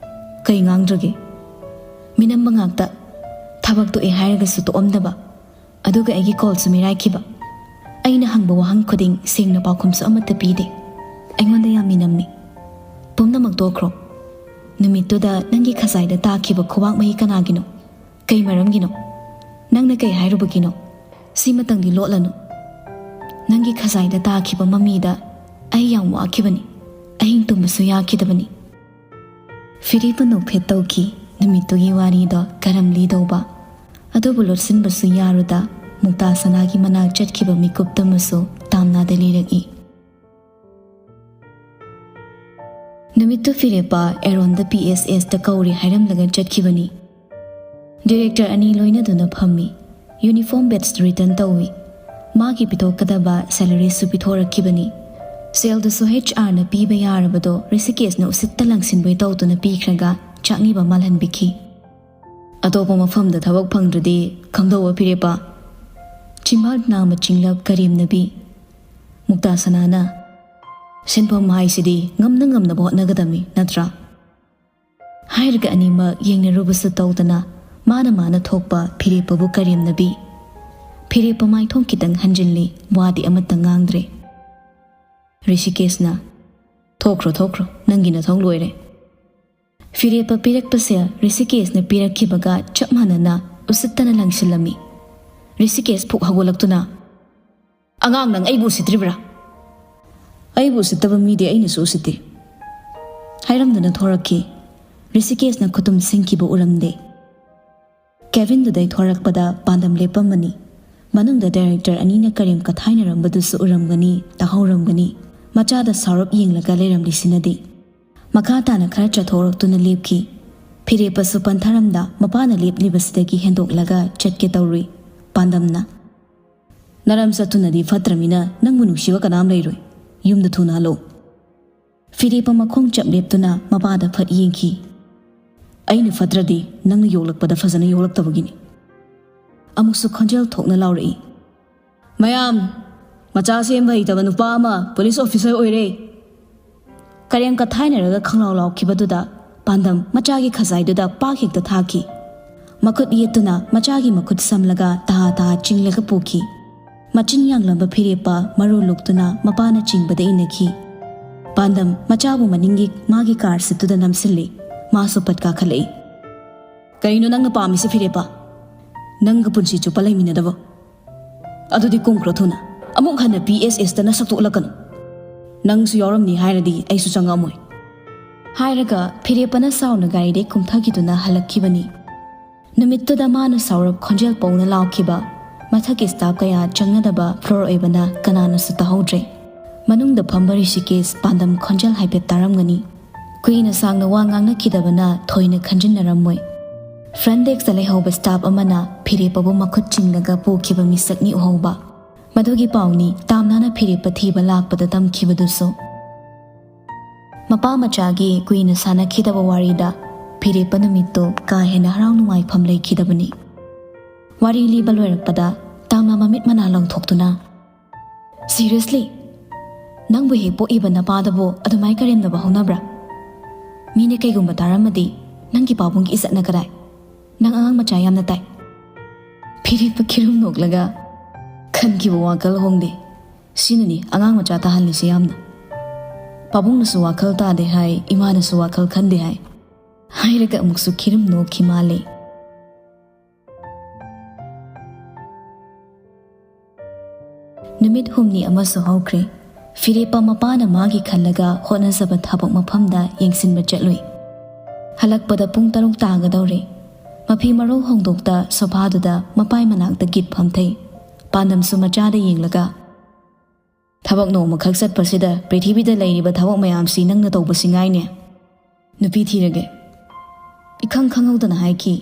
ꯀꯩ ꯉꯥꯡꯗ꯭ꯔꯒꯦ? ꯃꯤꯅꯝꯕ ꯉꯥꯛꯇ꯫ ꯊꯕꯛ ꯇꯣꯛꯑꯦ ꯍꯥꯏꯔꯒꯁꯨ ꯇꯣꯛꯑꯝꯗꯕ꯫ ꯑꯗꯨꯒ ꯑꯩꯒꯤ ꯀꯣꯜꯁꯨ ꯃꯤꯔꯥꯏꯈꯤꯕ꯫ ꯑꯩꯅ ꯍꯪꯕ ꯋꯥꯍꯪ ꯈꯨꯗꯤꯡ ꯁꯦꯡꯅ ꯄꯥꯎꯈꯨꯝꯁꯨ ꯑꯃꯠꯇ ꯄꯤꯗꯦ꯫ ꯑꯩꯉꯣꯟꯗ ꯌꯥꯝ ꯃꯤꯅꯝꯃꯤ꯫ ꯄꯨꯝꯅꯃꯛ ꯇꯣꯛꯈ꯭ꯔꯣ꯫ ꯅꯨꯃꯤꯠꯇꯨꯗ ꯅꯪꯒꯤ ꯈꯖꯥꯏꯗ ꯇꯥꯈꯤꯕ ꯈꯨꯕꯥꯛ ꯃꯍꯤ ꯀꯅꯥꯒꯤꯅꯣ? ꯀꯩ ꯃꯔꯝꯒꯤꯅꯣ? ꯅꯪꯅ ꯀꯩ ꯍꯥꯏꯔꯨꯕꯒꯤꯅꯣ? ꯁꯤꯃꯇꯪꯗꯤ ꯂꯣꯠꯂꯅꯨ꯫ ꯅꯪꯒꯤ ꯈꯖꯥꯏꯗ ꯇꯥꯈꯤꯕ ꯃꯃꯤꯗ ꯑꯩ ꯌꯥꯝ ꯋꯥꯈꯤꯕꯅꯤ꯫ ꯑꯍꯤꯡ ꯇꯨꯝꯕꯁꯨ ꯌꯥꯈꯤꯗꯕꯅꯤ꯫" ꯐꯤꯔꯦꯞꯄ ꯅꯣꯛꯐꯦꯠ ꯇꯧꯈꯤ꯫ ꯅꯨꯃꯤꯠꯇꯨꯒꯤ ꯋꯥꯔꯤꯗꯣ ꯀꯔꯝ ꯂꯤꯗꯧꯕ? ꯑꯗꯨꯕꯨ ꯂꯣꯠꯁꯤꯟꯕꯁꯨ ꯌꯥꯔꯨꯗ ꯃꯨꯛꯇꯥ ꯁꯅꯥꯒꯤ ꯃꯅꯥꯛ ꯆꯠꯈꯤꯕ ꯃꯤꯀꯨꯞꯇꯃꯁꯨ ꯇꯥꯝꯅꯥꯗ ꯂꯤꯔꯛꯏ꯫ ꯅꯨꯃꯤꯠꯇꯨ ꯐꯤꯔꯦꯞꯄ ꯑꯦꯔꯣꯟꯗ ꯄꯤ ꯑꯦꯁ ꯑꯦꯁꯇ ꯀꯧꯔꯦ ꯍꯥꯏꯔꯝꯂꯒ ꯆꯠꯈꯤꯕꯅꯤ꯫ ꯗꯤꯔꯦꯛꯇꯔ ꯑꯅꯤ ꯂꯣꯏꯅꯗꯨꯅ ꯐꯝꯃꯤ꯫ ꯌꯨꯅꯤꯐꯣꯔꯝ ꯕꯦꯖ ꯔꯤꯇꯔꯟ ꯇꯧꯏ꯫ ꯃꯥꯒꯤ ꯄꯤꯊꯣꯛꯀꯗꯕ ꯁꯦꯂꯔꯤꯁꯨ ꯄꯤꯊꯣꯔꯛꯈꯤꯕꯅꯤ꯫ ꯁꯦꯜꯗꯨꯁꯨ ꯍꯩꯆ ꯑꯥꯔꯅ ꯄꯤꯕ ꯌꯥꯔꯕꯗꯣ ꯔꯤꯁꯤꯀꯦꯁꯅ ꯎꯁꯤꯠꯇ ꯂꯪꯁꯤꯟꯕꯣꯏ ꯇꯧꯗꯨꯅ ꯄꯤꯈ꯭ꯔꯒ ꯆꯥꯛꯅꯤꯕ ꯃꯥꯜꯍꯟꯕꯤꯈꯤ꯫ "ꯑꯇꯣꯞꯄ ꯃꯐꯝꯗ ꯊꯕꯛ ꯐꯪꯗ꯭ꯔꯗꯤ ꯀꯝꯗꯧꯕ ꯐꯤꯔꯦꯞꯄ?" ꯆꯤꯝꯕꯥꯜ ꯅꯥꯝꯃ ꯆꯤꯡꯂꯞ ꯀꯔꯦꯝꯅꯕꯤ꯫ ꯃꯨꯛꯇꯥ ꯁꯅꯥꯅ, "ꯁꯤꯟꯐꯝ ꯍꯥꯏꯁꯤꯗꯤ ꯉꯝꯅ ꯉꯝꯅꯕ ꯍꯣꯠꯅꯒꯗꯕꯅꯤ, ꯅꯠꯇ꯭ꯔꯥ?" ꯍꯥꯏꯔꯒ ꯑꯅꯤꯃꯛ ꯌꯦꯡꯅꯔꯨꯕꯁꯨ ꯇꯧꯗꯅ ꯃꯥꯅ ꯃꯥꯅ ꯊꯣꯛꯄ ꯐꯤꯔꯦꯞꯄꯕꯨ ꯀꯔꯦꯝꯅꯕꯤ꯫ ꯐꯤꯔꯦꯞꯄ ꯃꯥꯏꯊꯣꯡ ꯈꯤꯇꯪ ꯍꯟꯖꯤꯜꯂꯤ, ꯋꯥꯗꯤ ꯑꯃꯠꯇ ꯉꯥꯡꯗ꯭ꯔꯦ꯫ ꯔꯤꯁꯤꯀꯦꯁꯅ, "ꯊꯣꯛꯈ꯭ꯔꯣ, ꯊꯣꯛꯈ꯭ꯔꯣ, ꯅꯪꯒꯤ ꯅꯊꯧ ꯂꯣꯏꯔꯦ꯫" ꯐꯤꯔꯦꯞꯄ ꯄꯤꯔꯛꯄꯁꯦ ꯔꯤꯁꯤꯀꯦꯁꯅ ꯄꯤꯔꯛꯈꯤꯕꯒ ꯆꯞ ꯃꯥꯟꯅꯅ ꯎꯁꯤꯠꯇꯅ ꯂꯪꯁꯤꯜꯂꯝꯃꯤ꯫ ꯔꯤꯁꯤꯀꯦꯁ ꯐꯨꯛ ꯍꯧꯒꯠꯂꯛꯇꯨꯅ, "ꯑꯉꯥꯡ, ꯅꯪ ꯑꯩꯕꯨ ꯎꯁꯤꯠꯇ꯭ꯔꯤꯕ꯭ꯔꯥ?" "ꯑꯩꯕꯨ ꯎꯁꯤꯠꯇꯕ ꯃꯤꯗꯤ ꯑꯩꯅꯁꯨ ꯎꯁꯤꯠꯇꯦ," ꯍꯥꯏꯔꯝꯗꯨꯅ ꯊꯣꯔꯛꯈꯤ꯫ ꯔꯤꯁꯤꯀꯦꯁꯅ ꯈꯨꯇꯨꯝ ꯁꯤꯡꯈꯤꯕ ꯎꯔꯝꯗꯦ꯫ ꯀꯦꯕꯤꯟꯗꯨꯗꯩ ꯊꯣꯔꯛꯄꯗ ꯄꯥꯟꯗꯝ ꯂꯦꯞꯄꯝꯃꯅꯤ꯫ ꯃꯅꯨꯡꯗ ꯗꯥꯏꯔꯦꯛꯇꯔ ꯑꯅꯤꯅ ꯀꯔꯦꯝ ꯀꯊꯥꯏꯅꯔꯝꯕꯗꯨꯁꯨ ꯎꯔꯝꯒꯅꯤ, ꯇꯥꯍꯧꯔꯝꯒꯅꯤ꯫ ꯃꯆꯥꯗ ꯁꯥꯎꯔꯞ ꯌꯦꯡꯂꯒ ꯂꯩꯔꯝꯂꯤꯁꯤꯅꯗꯤ꯫ ꯃꯈꯥ ꯇꯥꯅ ꯈꯔ ꯆꯠꯊꯣꯔꯛꯇꯨꯅ ꯂꯦꯞꯈꯤ꯫ ꯐꯤꯔꯦꯞꯄꯁꯨ ꯄꯟꯊꯔꯝꯗ ꯃꯄꯥꯅ ꯂꯦꯞꯂꯤꯕꯁꯤꯗꯒꯤ ꯍꯦꯟꯗꯣꯛꯂꯒ ꯆꯠꯀꯦ ꯇꯧꯔꯨꯏ꯫ ꯄꯥꯟꯗꯝꯅ, "ꯅꯔꯝ ꯆꯠꯇꯨꯅꯗꯤ ꯐꯠꯇ꯭ꯔꯃꯤꯅ ꯅꯪꯕꯨ ꯅꯨꯡꯁꯤꯕ ꯀꯅꯥꯝ ꯂꯩꯔꯣꯏ꯫ ꯌꯨꯝꯗ ꯊꯨꯅ ꯍꯜꯂꯣ꯫" ꯐꯤꯔꯦꯞꯄ ꯃꯈꯣꯡ ꯆꯞ ꯂꯦꯞꯇꯨꯅ ꯃꯄꯥꯗ ꯐꯠ ꯌꯦꯡꯈꯤ꯫ "ꯑꯩꯅ ꯐꯠꯇ꯭ꯔꯗꯤ ꯅꯪꯅ ꯌꯣꯛꯂꯛꯄꯗ ꯐꯖꯅ ꯌꯣꯛꯂꯛꯇꯕꯒꯤꯅꯤ꯫" ꯑꯃꯨꯛꯁꯨ ꯈꯣꯟꯖꯦꯜ ꯊꯣꯛꯅ ꯂꯥꯎꯔꯛꯏ꯫ "ꯃꯌꯥꯝ, ꯃꯆꯥ ꯁꯦꯝꯕ ꯍꯩꯇꯕ ꯅꯨꯄꯥ ꯑꯃ ꯄꯨꯂꯤꯁ ꯑꯣꯐꯤꯁꯔ ꯑꯣꯏꯔꯦ!" ꯀꯔꯦꯝ ꯀꯊꯥꯏꯅꯔꯒ ꯈꯪꯂꯥꯎ ꯂꯥꯎꯈꯤꯕꯗꯨꯗ ꯄꯥꯟꯗꯝ ꯃꯆꯥꯒꯤ ꯈꯖꯥꯏꯗꯨꯗ ꯄꯥꯛ ꯍꯦꯛꯇ ꯊꯥꯈꯤ꯫ ꯃꯈꯨꯠ ꯌꯦꯠꯇꯨꯅ ꯃꯆꯥꯒꯤ ꯃꯈꯨꯠ ꯁꯝꯂꯒ ꯇꯍꯥ ꯇꯍꯥ ꯆꯤꯡꯂꯒ ꯄꯨꯈꯤ꯫ ꯃꯆꯤꯟ ꯌꯥꯡꯂꯝꯕ ꯐꯤꯔꯦꯞꯄ ꯃꯔꯨ ꯂꯨꯛꯇꯨꯅ ꯃꯄꯥꯅ ꯆꯤꯡꯕꯗ ꯏꯟꯅꯈꯤ꯫ ꯄꯥꯟꯗꯝ ꯃꯆꯥꯕꯨ ꯃꯅꯤꯡꯒꯤ ꯃꯥꯒꯤ ꯀꯥꯔ ꯁꯤꯠꯇꯨꯗ ꯅꯝꯁꯤꯜꯂꯤ꯫ ꯃꯥꯁꯨ ꯄꯠ ꯀꯥꯈꯠꯂꯛꯏ꯫ "ꯀꯩꯅꯣ ꯅꯪꯅ ꯄꯥꯝꯃꯤꯁꯦ ꯐꯤꯔꯦꯞꯄ? ꯅꯪꯒ ꯄꯨꯟꯁꯤ ꯆꯨꯞꯄ ꯂꯩꯃꯤꯟꯅꯗꯕ? ꯑꯗꯨꯗꯤ ꯀꯨꯝꯈ꯭ꯔꯣ ꯊꯨꯅ꯫ ꯑꯃꯨꯛ ꯍꯟꯅ ꯄꯤ ꯑꯦꯁ ꯑꯦꯁꯇ ꯅꯁꯛꯇꯨ ꯎꯠꯂꯛꯀꯅꯨ꯫" "ꯅꯪꯁꯨ ꯌꯥꯎꯔꯝꯅꯤ ꯍꯥꯏꯔꯗꯤ ꯑꯩꯁꯨ ꯆꯪꯉꯛꯑꯝꯃꯣꯏ꯫" ꯍꯥꯏꯔꯒ ꯐꯤꯔꯦꯞꯄꯅ ꯁꯥꯎꯅ ꯒꯥꯔꯤꯗꯩ ꯀꯨꯝꯊꯈꯤꯗꯨꯅ ꯍꯜꯂꯛꯈꯤꯕꯅꯤ꯫ ꯅꯨꯃꯤꯠꯇꯨꯗ ꯃꯥꯅ ꯁꯥꯎꯔꯞ ꯈꯣꯟꯖꯦꯜ ꯄꯧꯅ ꯂꯥꯎꯈꯤꯕ ꯃꯊꯛꯀꯤ ꯁ꯭ꯇꯥꯐ ꯀꯌꯥ ꯆꯪꯅꯗꯕ ꯐ꯭ꯂꯣꯔ ꯑꯣꯏꯕꯅ ꯀꯅꯥꯅꯁꯨ ꯇꯥꯍꯧꯗ꯭ꯔꯦ꯫ ꯃꯅꯨꯡꯗ ꯐꯝꯕ ꯔꯤꯁꯤꯀꯦꯁ ꯄꯥꯟꯗꯝ ꯈꯣꯟꯖꯦꯜ ꯍꯥꯏꯐꯦꯠ ꯇꯥꯔꯝꯒꯅꯤ꯫ ꯀꯨꯏꯅ ꯁꯥꯡꯅ ꯋꯥ ꯉꯥꯡꯅꯈꯤꯗꯕꯅ ꯊꯣꯏꯅ ꯈꯟꯖꯤꯟꯅꯔꯝꯃꯣꯏ꯫ ꯐ꯭ꯔꯟꯠ ꯗꯦꯛꯁꯇ ꯂꯩꯍꯧꯕ ꯁ꯭ꯇꯥꯐ ꯑꯃꯅ ꯐꯤꯔꯦꯞꯄꯕꯨ ꯃꯈꯨꯠ ꯆꯤꯡꯂꯒ ꯄꯨꯈꯤꯕ ꯃꯤꯁꯛꯅꯤ ꯎꯍꯧꯕ꯫ ꯃꯗꯨꯒꯤ ꯄꯥꯎꯅꯤ ꯇꯥꯝꯅꯥꯅ ꯐꯤꯔꯦꯞꯄ ꯊꯤꯕ ꯂꯥꯛꯄꯗ ꯇꯝꯈꯤꯕꯗꯨꯁꯨ꯫ ꯃꯄꯥ ꯃꯆꯥꯒꯤ ꯀꯨꯏꯅ ꯁꯥꯟꯅꯈꯤꯗꯕ ꯋꯥꯔꯤꯗ ꯐꯤꯔꯦꯞꯄ ꯅꯨꯃꯤꯠꯇꯨ ꯀꯥ ꯍꯦꯟꯅ ꯍꯔꯥꯎ ꯅꯨꯡꯉꯥꯏꯐꯝ ꯂꯩꯈꯤꯗꯕꯅꯤ꯫ ꯋꯥꯔꯤ ꯂꯤꯕ ꯂꯣꯏꯔꯛꯄꯗ ꯇꯥꯝꯅꯥ ꯃꯃꯤꯠ ꯃꯅꯥ ꯂꯪꯊꯣꯛꯇꯨꯅ, "Seriously? ꯅꯪꯕꯨ ꯍꯦꯛ ꯄꯣꯛꯏꯕ ꯅꯄꯥꯗꯕꯨ ꯑꯗꯨꯃꯥꯏ ꯀꯔꯦꯝꯅꯕ ꯍꯧꯅꯕ꯭ꯔꯥ? ꯃꯤꯅ ꯀꯩꯒꯨꯝꯕ ꯇꯥꯔꯝꯃꯗꯤ ꯅꯪꯒꯤ ꯄꯥꯕꯨꯡꯒꯤ ꯏꯖꯠꯅ ꯀꯗꯥꯏ? ꯅꯪ ꯑꯉꯥꯡ ꯃꯆꯥ ꯌꯥꯝꯅ ꯇꯥꯏ꯫" ꯐꯤꯔꯦꯞꯄ ꯈꯤꯔꯨꯝ ꯅꯣꯛꯂꯒ, "ꯈꯟꯈꯤꯕ ꯋꯥꯈꯜ ꯍꯣꯡꯗꯦ꯫ ꯁꯤꯅꯅꯤ ꯑꯉꯥꯡ ꯃꯆꯥ ꯇꯥꯍꯜꯂꯤꯁꯦ ꯌꯥꯝꯅ꯫ ꯄꯥꯕꯨꯡꯅꯁꯨ ꯋꯥꯈꯜ ꯇꯥꯗꯦ ꯍꯥꯏ, ꯏꯃꯥꯅꯁꯨ ꯋꯥꯈꯜ ꯈꯟꯗꯦ ꯍꯥꯏ꯫" ꯍꯥꯏꯔꯒ ꯑꯃꯨꯛꯁꯨ ꯈꯤꯔꯨꯝ ꯅꯣꯛꯈꯤ ꯃꯥꯜꯂꯦ꯫ ꯅꯨꯃꯤꯠ ꯍꯨꯝꯅꯤ ꯑꯃꯁꯨ ꯍꯧꯈ꯭ꯔꯦ꯫ ꯐꯤꯔꯦꯞꯄ ꯃꯄꯥꯅ ꯃꯥꯒꯤ ꯈꯜꯂꯒ ꯍꯣꯠꯅꯖꯕ ꯊꯕꯛ ꯃꯐꯝꯗ ꯌꯦꯡꯁꯤꯟꯕ ꯆꯠꯂꯨꯏ꯫ ꯍꯜꯂꯛꯄꯗ ꯄꯨꯡ ꯇꯔꯨꯛ ꯇꯥꯒꯗꯧꯔꯦ꯫ ꯃꯐꯤ ꯃꯔꯣꯜ ꯍꯣꯡꯗꯣꯛꯇ ꯁꯣꯐꯥꯗꯨꯗ ꯃꯄꯥꯏ ꯃꯅꯥꯛꯇ ꯒꯤꯠ ꯐꯝꯊꯩ꯫ ꯄꯥꯟꯗꯝꯁꯨ ꯃꯆꯥꯗ ꯌꯦꯡꯂꯒ, "ꯊꯕꯛ ꯅꯣꯡꯃꯈꯛ ꯆꯠꯄꯁꯤꯗ ꯄ꯭ꯔꯤꯊꯤꯕꯤꯗ ꯂꯩꯔꯤꯕ ꯊꯕꯛ ꯃꯌꯥꯝꯁꯤ ꯅꯪꯅ ꯇꯧꯕꯁꯤ ꯉꯥꯏꯅꯦ꯫ ꯅꯨꯄꯤ ꯊꯤꯔꯒꯦ꯫" ꯏꯈꯪ ꯈꯪꯍꯧꯗꯅ ꯍꯥꯏꯈꯤ꯫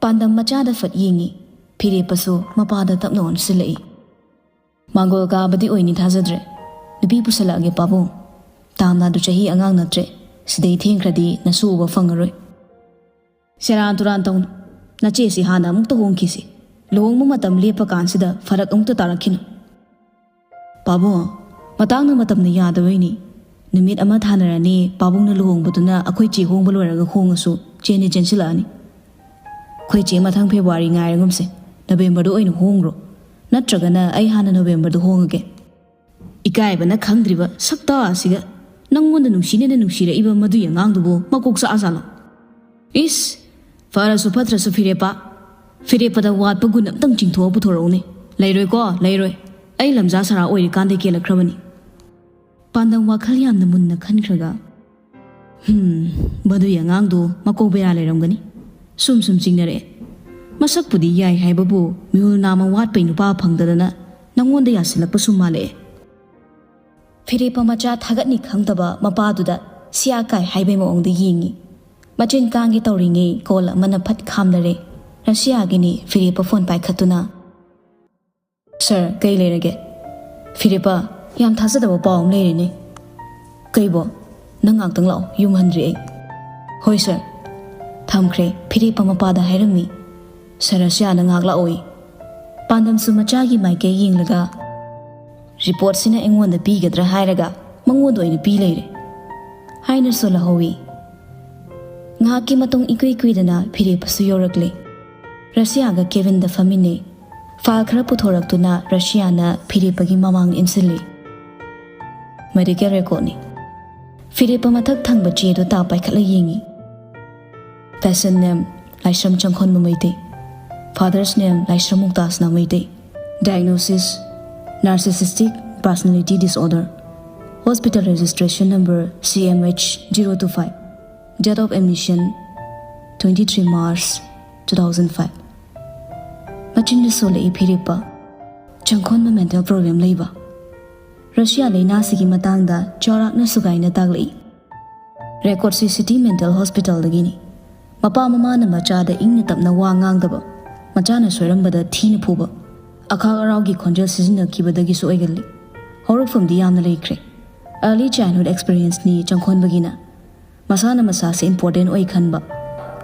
ꯄꯥꯟꯗꯝ ꯃꯆꯥꯗ ꯐꯠ ꯌꯦꯡꯉꯤ꯫ ꯐꯤꯔꯦꯞꯄꯁꯨ ꯃꯄꯥꯗ ꯇꯞꯅ ꯑꯣꯟꯁꯤꯜꯂꯛꯏ꯫ "ꯃꯥꯡꯒꯣꯜ ꯀꯥꯕꯗꯤ ꯑꯣꯏꯅꯤ ꯊꯥꯖꯗ꯭ꯔꯦ꯫ ꯅꯨꯄꯤ ꯄꯨꯁꯜꯂꯛꯑꯒꯦ ꯄꯥꯕꯨꯡ꯫ ꯇꯥꯝꯅꯥꯗꯨ ꯆꯍꯤ ꯑꯉꯥꯡ ꯅꯠꯇ꯭ꯔꯦ꯫ ꯁꯤꯗꯩ ꯊꯦꯡꯈ꯭ꯔꯗꯤ ꯅꯁꯨ ꯎꯕ ꯐꯪꯉꯔꯣꯏ꯫" "ꯁꯦꯔꯥꯟ ꯇꯨꯔꯥꯟ ꯇꯧꯅꯨ꯫ ꯅꯆꯦꯁꯤ ꯍꯥꯟꯅ ꯑꯃꯨꯛꯇ ꯍꯣꯡꯈꯤꯁꯤ꯫ ꯂꯨꯍꯣꯡꯕ ꯃꯇꯝ ꯂꯦꯞꯄ ꯀꯥꯟꯁꯤꯗ ꯐꯔꯛ ꯑꯃꯨꯛꯇ ꯇꯥꯔꯛꯈꯤꯅꯨ꯫" "ꯄꯥꯕꯨꯡ, ꯃꯇꯥꯡꯅ ꯃꯇꯝꯅ ꯌꯥꯗꯕꯩꯅꯤ꯫ ꯅꯨꯃꯤꯠ ꯑꯃ ꯊꯥꯅꯔꯅꯤ, ꯄꯥꯕꯨꯡꯅ ꯂꯨꯍꯣꯡꯕꯗꯨꯅ ꯑꯩꯈꯣꯏ ꯆꯦ ꯍꯣꯡꯕ ꯂꯣꯏꯔꯒ ꯍꯣꯡꯉꯁꯨ ꯆꯦꯟꯗꯤ ꯆꯦꯟꯁꯤꯜꯂꯛꯑꯅꯤ꯫ ꯑꯩꯈꯣꯏ ꯆꯦ ꯃꯊꯪ ꯐꯦꯕ꯭ꯔꯨꯋꯥꯔꯤ ꯉꯥꯏꯔꯒꯨꯝꯁꯦ꯫ ꯅꯕꯦꯝꯕꯔꯗ ꯑꯣꯏꯅ ꯍꯣꯡꯈ꯭ꯔꯣ꯫ ꯅꯠꯇ꯭ꯔꯒꯅ ꯑꯩ ꯍꯥꯟꯅ ꯅꯕꯦꯝꯕꯔꯗ ꯍꯣꯡꯉꯒꯦ꯫" "ꯏꯀꯥꯏꯕꯅ ꯈꯪꯗ꯭ꯔꯤꯕ ꯁꯛꯇꯥ ꯑꯁꯤꯒ꯫ ꯅꯪꯉꯣꯟꯗ ꯅꯨꯡꯁꯤꯅꯦꯅ ꯅꯨꯡꯁꯤꯔꯛꯏꯕ ꯃꯗꯨꯒꯤ ꯑꯉꯥꯡꯗꯨꯕꯨ ꯃꯀꯣꯛ ꯆꯥꯛꯑꯖꯥꯠꯂꯣ?" "ꯏꯁ, ꯐꯔꯁꯨ ꯐꯠꯇ꯭ꯔꯁꯨ ꯐꯤꯔꯦꯞꯄ, ꯐꯤꯔꯦꯞꯄꯗ ꯋꯥꯠꯄ ꯒꯨꯟ ꯑꯝꯇꯪ ꯆꯤꯡꯊꯣꯛꯑ ꯄꯨꯊꯣꯔꯛꯎꯅꯦ꯫" "ꯂꯩꯔꯣꯏꯀꯣ, ꯂꯩꯔꯣꯏ꯫ ꯑꯩ ꯂꯝꯖꯥ ꯁꯔꯥ ꯑꯣꯏꯔꯤꯀꯥꯟꯗꯩ ꯀꯦꯜꯂꯛꯈ꯭ꯔꯕꯅꯤ꯫" ꯄꯥꯟꯗꯝ ꯋꯥꯈꯜ ꯌꯥꯝꯅ ꯃꯨꯟꯅ ꯈꯟꯈ꯭ꯔꯒ, "ꯍꯝ, ꯃꯗꯨꯒꯤ ꯑꯉꯥꯡꯗꯣ ꯃꯀꯣꯛ ꯕꯦꯔꯥ ꯂꯩꯔꯝꯒꯅꯤ꯫ ꯁꯨꯝ ꯁꯨꯝ ꯆꯤꯡꯅꯔꯛꯑꯦ꯫ ꯃꯁꯛꯄꯨꯗꯤ ꯌꯥꯏ ꯍꯥꯏꯕꯕꯨ ꯃꯤꯍꯨꯜ ꯅꯥꯝꯃ ꯋꯥꯠꯄꯩ ꯅꯨꯄꯥ ꯐꯪꯗꯗꯅ ꯅꯪꯉꯣꯟꯗ ꯌꯥꯁꯤꯜꯂꯛꯄ ꯁꯨꯝ ꯃꯥꯜꯂꯛꯑꯦ꯫" ꯐꯤꯔꯦꯞꯄ ꯃꯆꯥ ꯊꯥꯒꯠꯅꯤ ꯈꯪꯗꯕ ꯃꯄꯥꯗꯨꯗ ꯁꯤꯌꯥ ꯀꯥꯏ ꯍꯥꯏꯕꯩ ꯃꯑꯣꯡꯗ ꯌꯦꯡꯉꯤ꯫ ꯃꯆꯤꯟ ꯀꯥꯡꯒꯦ ꯇꯧꯔꯤꯉꯩ ꯀꯣꯜ ꯑꯃꯅ ꯐꯠ ꯈꯥꯝꯅꯔꯦ꯫ ꯔꯁꯤꯌꯥꯒꯤꯅꯤ꯫ ꯐꯤꯔꯦꯞꯄ ꯐꯣꯟ ꯄꯥꯏꯈꯠꯇꯨꯅ, "ꯁꯥꯔ, ꯀꯩ ꯂꯩꯔꯒꯦ?" "ꯐꯤꯔꯦꯞꯄ, ꯌꯥꯝ ꯊꯥꯖꯗꯕ ꯄꯥꯎ ꯑꯃ ꯂꯩꯔꯦꯅꯦ꯫" "ꯀꯩꯕꯣ? ꯅꯪ ꯉꯥꯛꯇꯪ ꯂꯥꯛꯑꯣ, ꯌꯨꯝ ꯍꯟꯗ꯭ꯔꯤ ꯑꯩ꯫" "ꯍꯣꯏ ꯁꯥꯔ꯫" ꯊꯝꯈ꯭ꯔꯦ꯫ ꯐꯤꯔꯦꯞꯄ ꯃꯄꯥꯗ ꯍꯥꯏꯔꯝꯃꯤ, "ꯁꯥꯔ ꯔꯁꯤꯌꯥꯅ ꯉꯥꯏꯍꯥꯛ ꯂꯥꯛꯑꯣꯏ꯫" ꯄꯥꯟꯗꯝꯁꯨ ꯃꯆꯥꯒꯤ ꯃꯥꯏꯀꯩ ꯌꯦꯡꯂꯒ, "ꯔꯤꯄꯣꯔꯠꯁꯤꯅ ꯑꯩꯉꯣꯟꯗ ꯄꯤꯒꯗ꯭ꯔꯥ ꯍꯥꯏꯔꯒ ꯃꯉꯣꯟꯗ ꯑꯣꯏꯅ ꯄꯤ ꯂꯩꯔꯦ" ꯍꯥꯏꯅꯁꯨ ꯂꯧꯍꯧꯏ꯫ ꯉꯥꯏꯍꯥꯛꯀꯤ ꯃꯇꯨꯡ ꯏꯀꯨꯏ ꯀꯨꯏꯗꯅ ꯐꯤꯔꯦꯞꯄꯁꯨ ꯌꯧꯔꯛꯂꯦ꯫ ꯔꯁꯤꯌꯥꯒ ꯀꯦꯕꯤꯟꯗ ꯐꯝꯃꯤꯟꯅꯩ꯫ ꯐꯥꯏꯜ ꯈꯔ ꯄꯨꯊꯣꯔꯛꯇꯨꯅ ꯔꯁꯤꯌꯥꯅ ꯐꯤꯔꯦꯞꯄꯒꯤ ꯃꯃꯥꯡ ꯏꯟꯁꯤꯜꯂꯤ꯫ ꯃꯦꯗꯤꯀꯦꯜ ꯔꯦꯀꯣꯔꯠꯅꯤ꯫ ꯐꯤꯔꯦꯞꯄ ꯃꯊꯛ ꯊꯪꯕ ꯆꯦꯗꯨ ꯇꯥ ꯄꯥꯏꯈꯠꯂ ꯌꯦꯡꯉꯤ꯫ Patient name, Laishram ꯆꯪꯈꯣꯟꯕ Meitei. Father's name, Laishram ꯃꯨꯛꯇꯥꯁꯅꯥ Meitei. Diagnosis, Narcissistic Personality Disorder. Hospital Registration Number C M H zero two five. Date of Admission twenty-three March two thousand five. ꯃꯆꯤꯟꯗ ꯁꯣꯜꯂꯛꯏ ꯐꯤꯔꯦꯞꯄ, ꯆꯪꯈꯣꯟꯕ mental problem ꯂꯩꯕ꯫ Russia ꯂꯩꯅꯥꯁꯤꯒꯤ ꯃꯇꯥꯡꯗ ꯆꯥꯎꯔꯥꯛꯅ ꯁꯨꯒꯥꯏꯅ ꯇꯥꯛꯂꯛꯏ꯫ Record ꯁꯤ City Mental Hospitalꯗꯒꯤꯅꯤ꯫ ꯃꯄꯥ ꯃꯃꯥꯅ ꯃꯆꯥꯗ ꯏꯪꯅ ꯇꯞꯅ ꯋꯥ ꯉꯥꯡꯗꯕ, ꯃꯆꯥꯅ ꯁꯣꯏꯔꯝꯕꯗ ꯊꯤꯅ ꯐꯨꯕ, ꯑꯈꯥꯛ ꯑꯔꯥꯎꯒꯤ ꯈꯣꯟꯖꯦꯜ ꯁꯤꯖꯤꯟꯅꯈꯤꯕꯗꯒꯤꯁꯨ ꯑꯣꯏꯒꯜꯂꯤ꯫ ꯍꯧꯔꯛꯐꯝꯗꯤ ꯌꯥꯝꯅ ꯂꯩꯈ꯭ꯔꯦ꯫ Early childhood experienceꯅꯤ ꯆꯪꯈꯣꯟꯕꯒꯤꯅ꯫ ꯃꯁꯥꯅ ꯃꯁꯥꯁꯦ important ꯑꯣꯏ ꯈꯟꯕ,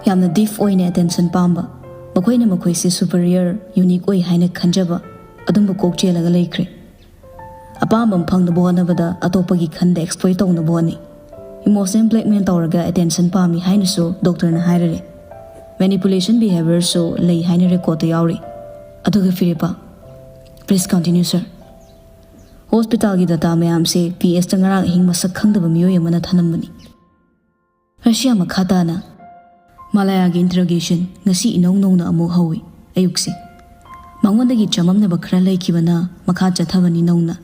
ꯌꯥꯝꯅ deaf ꯑꯣꯏꯅ attention ꯄꯥꯝꯕ, ꯃꯈꯣꯏꯅ ꯃꯈꯣꯏꯁꯦ superior, unique ꯑꯣꯏ ꯍꯥꯏꯅ ꯈꯟꯖꯕ, ꯑꯗꯨꯝꯕ ꯀꯣꯛ ꯆꯦꯜꯂꯒ ꯂꯩꯈ꯭ꯔꯦ꯫ ꯑꯄꯥꯝꯕ ꯑꯃ ꯐꯪꯅꯕ ꯍꯣꯠꯅꯕꯗ ꯑꯇꯣꯞꯄꯒꯤ ꯈꯟꯗ exploit ꯇꯧꯅꯕ ꯍꯣꯠꯅꯩ꯫ Emotional blackmail ꯇꯧꯔꯒ attention ꯄꯥꯝꯃꯤ ꯍꯥꯏꯅꯁꯨ doctorꯅ ꯍꯥꯏꯔꯔꯦ꯫ Manipulation behaviorꯁꯨ ꯂꯩ ꯍꯥꯏꯅ recordꯇ ꯌꯥꯎꯔꯤ꯫ ꯑꯗꯨꯒ ꯐꯤꯔꯦꯞꯄ, please continue, sir. Hospitalꯒꯤ data ꯃꯌꯥꯝꯁꯦ P Sꯇ ꯉꯔꯥꯡ ꯑꯍꯤꯡ ꯃꯁꯛ ꯈꯪꯗꯕ ꯃꯤꯑꯣꯏ ꯑꯃꯅ ꯊꯅꯝꯕꯅꯤ꯫ ꯔꯁꯤꯌꯥ ꯃꯈꯥ ꯇꯥꯅ꯫ ꯃꯥꯂꯥꯌꯥꯒꯤ interrogation ꯉꯁꯤ ꯏꯅꯧ ꯅꯧꯅ ꯑꯃꯨꯛ ꯍꯧꯏ꯫ ꯑꯌꯨꯛꯁꯦ ꯃꯉꯣꯟꯗꯒꯤ ꯆꯃꯝꯅꯕ ꯈꯔ ꯂꯩꯈꯤꯕꯅ ꯃꯈꯥ ꯆꯠꯊꯕꯅꯤ ꯅꯧꯅ꯫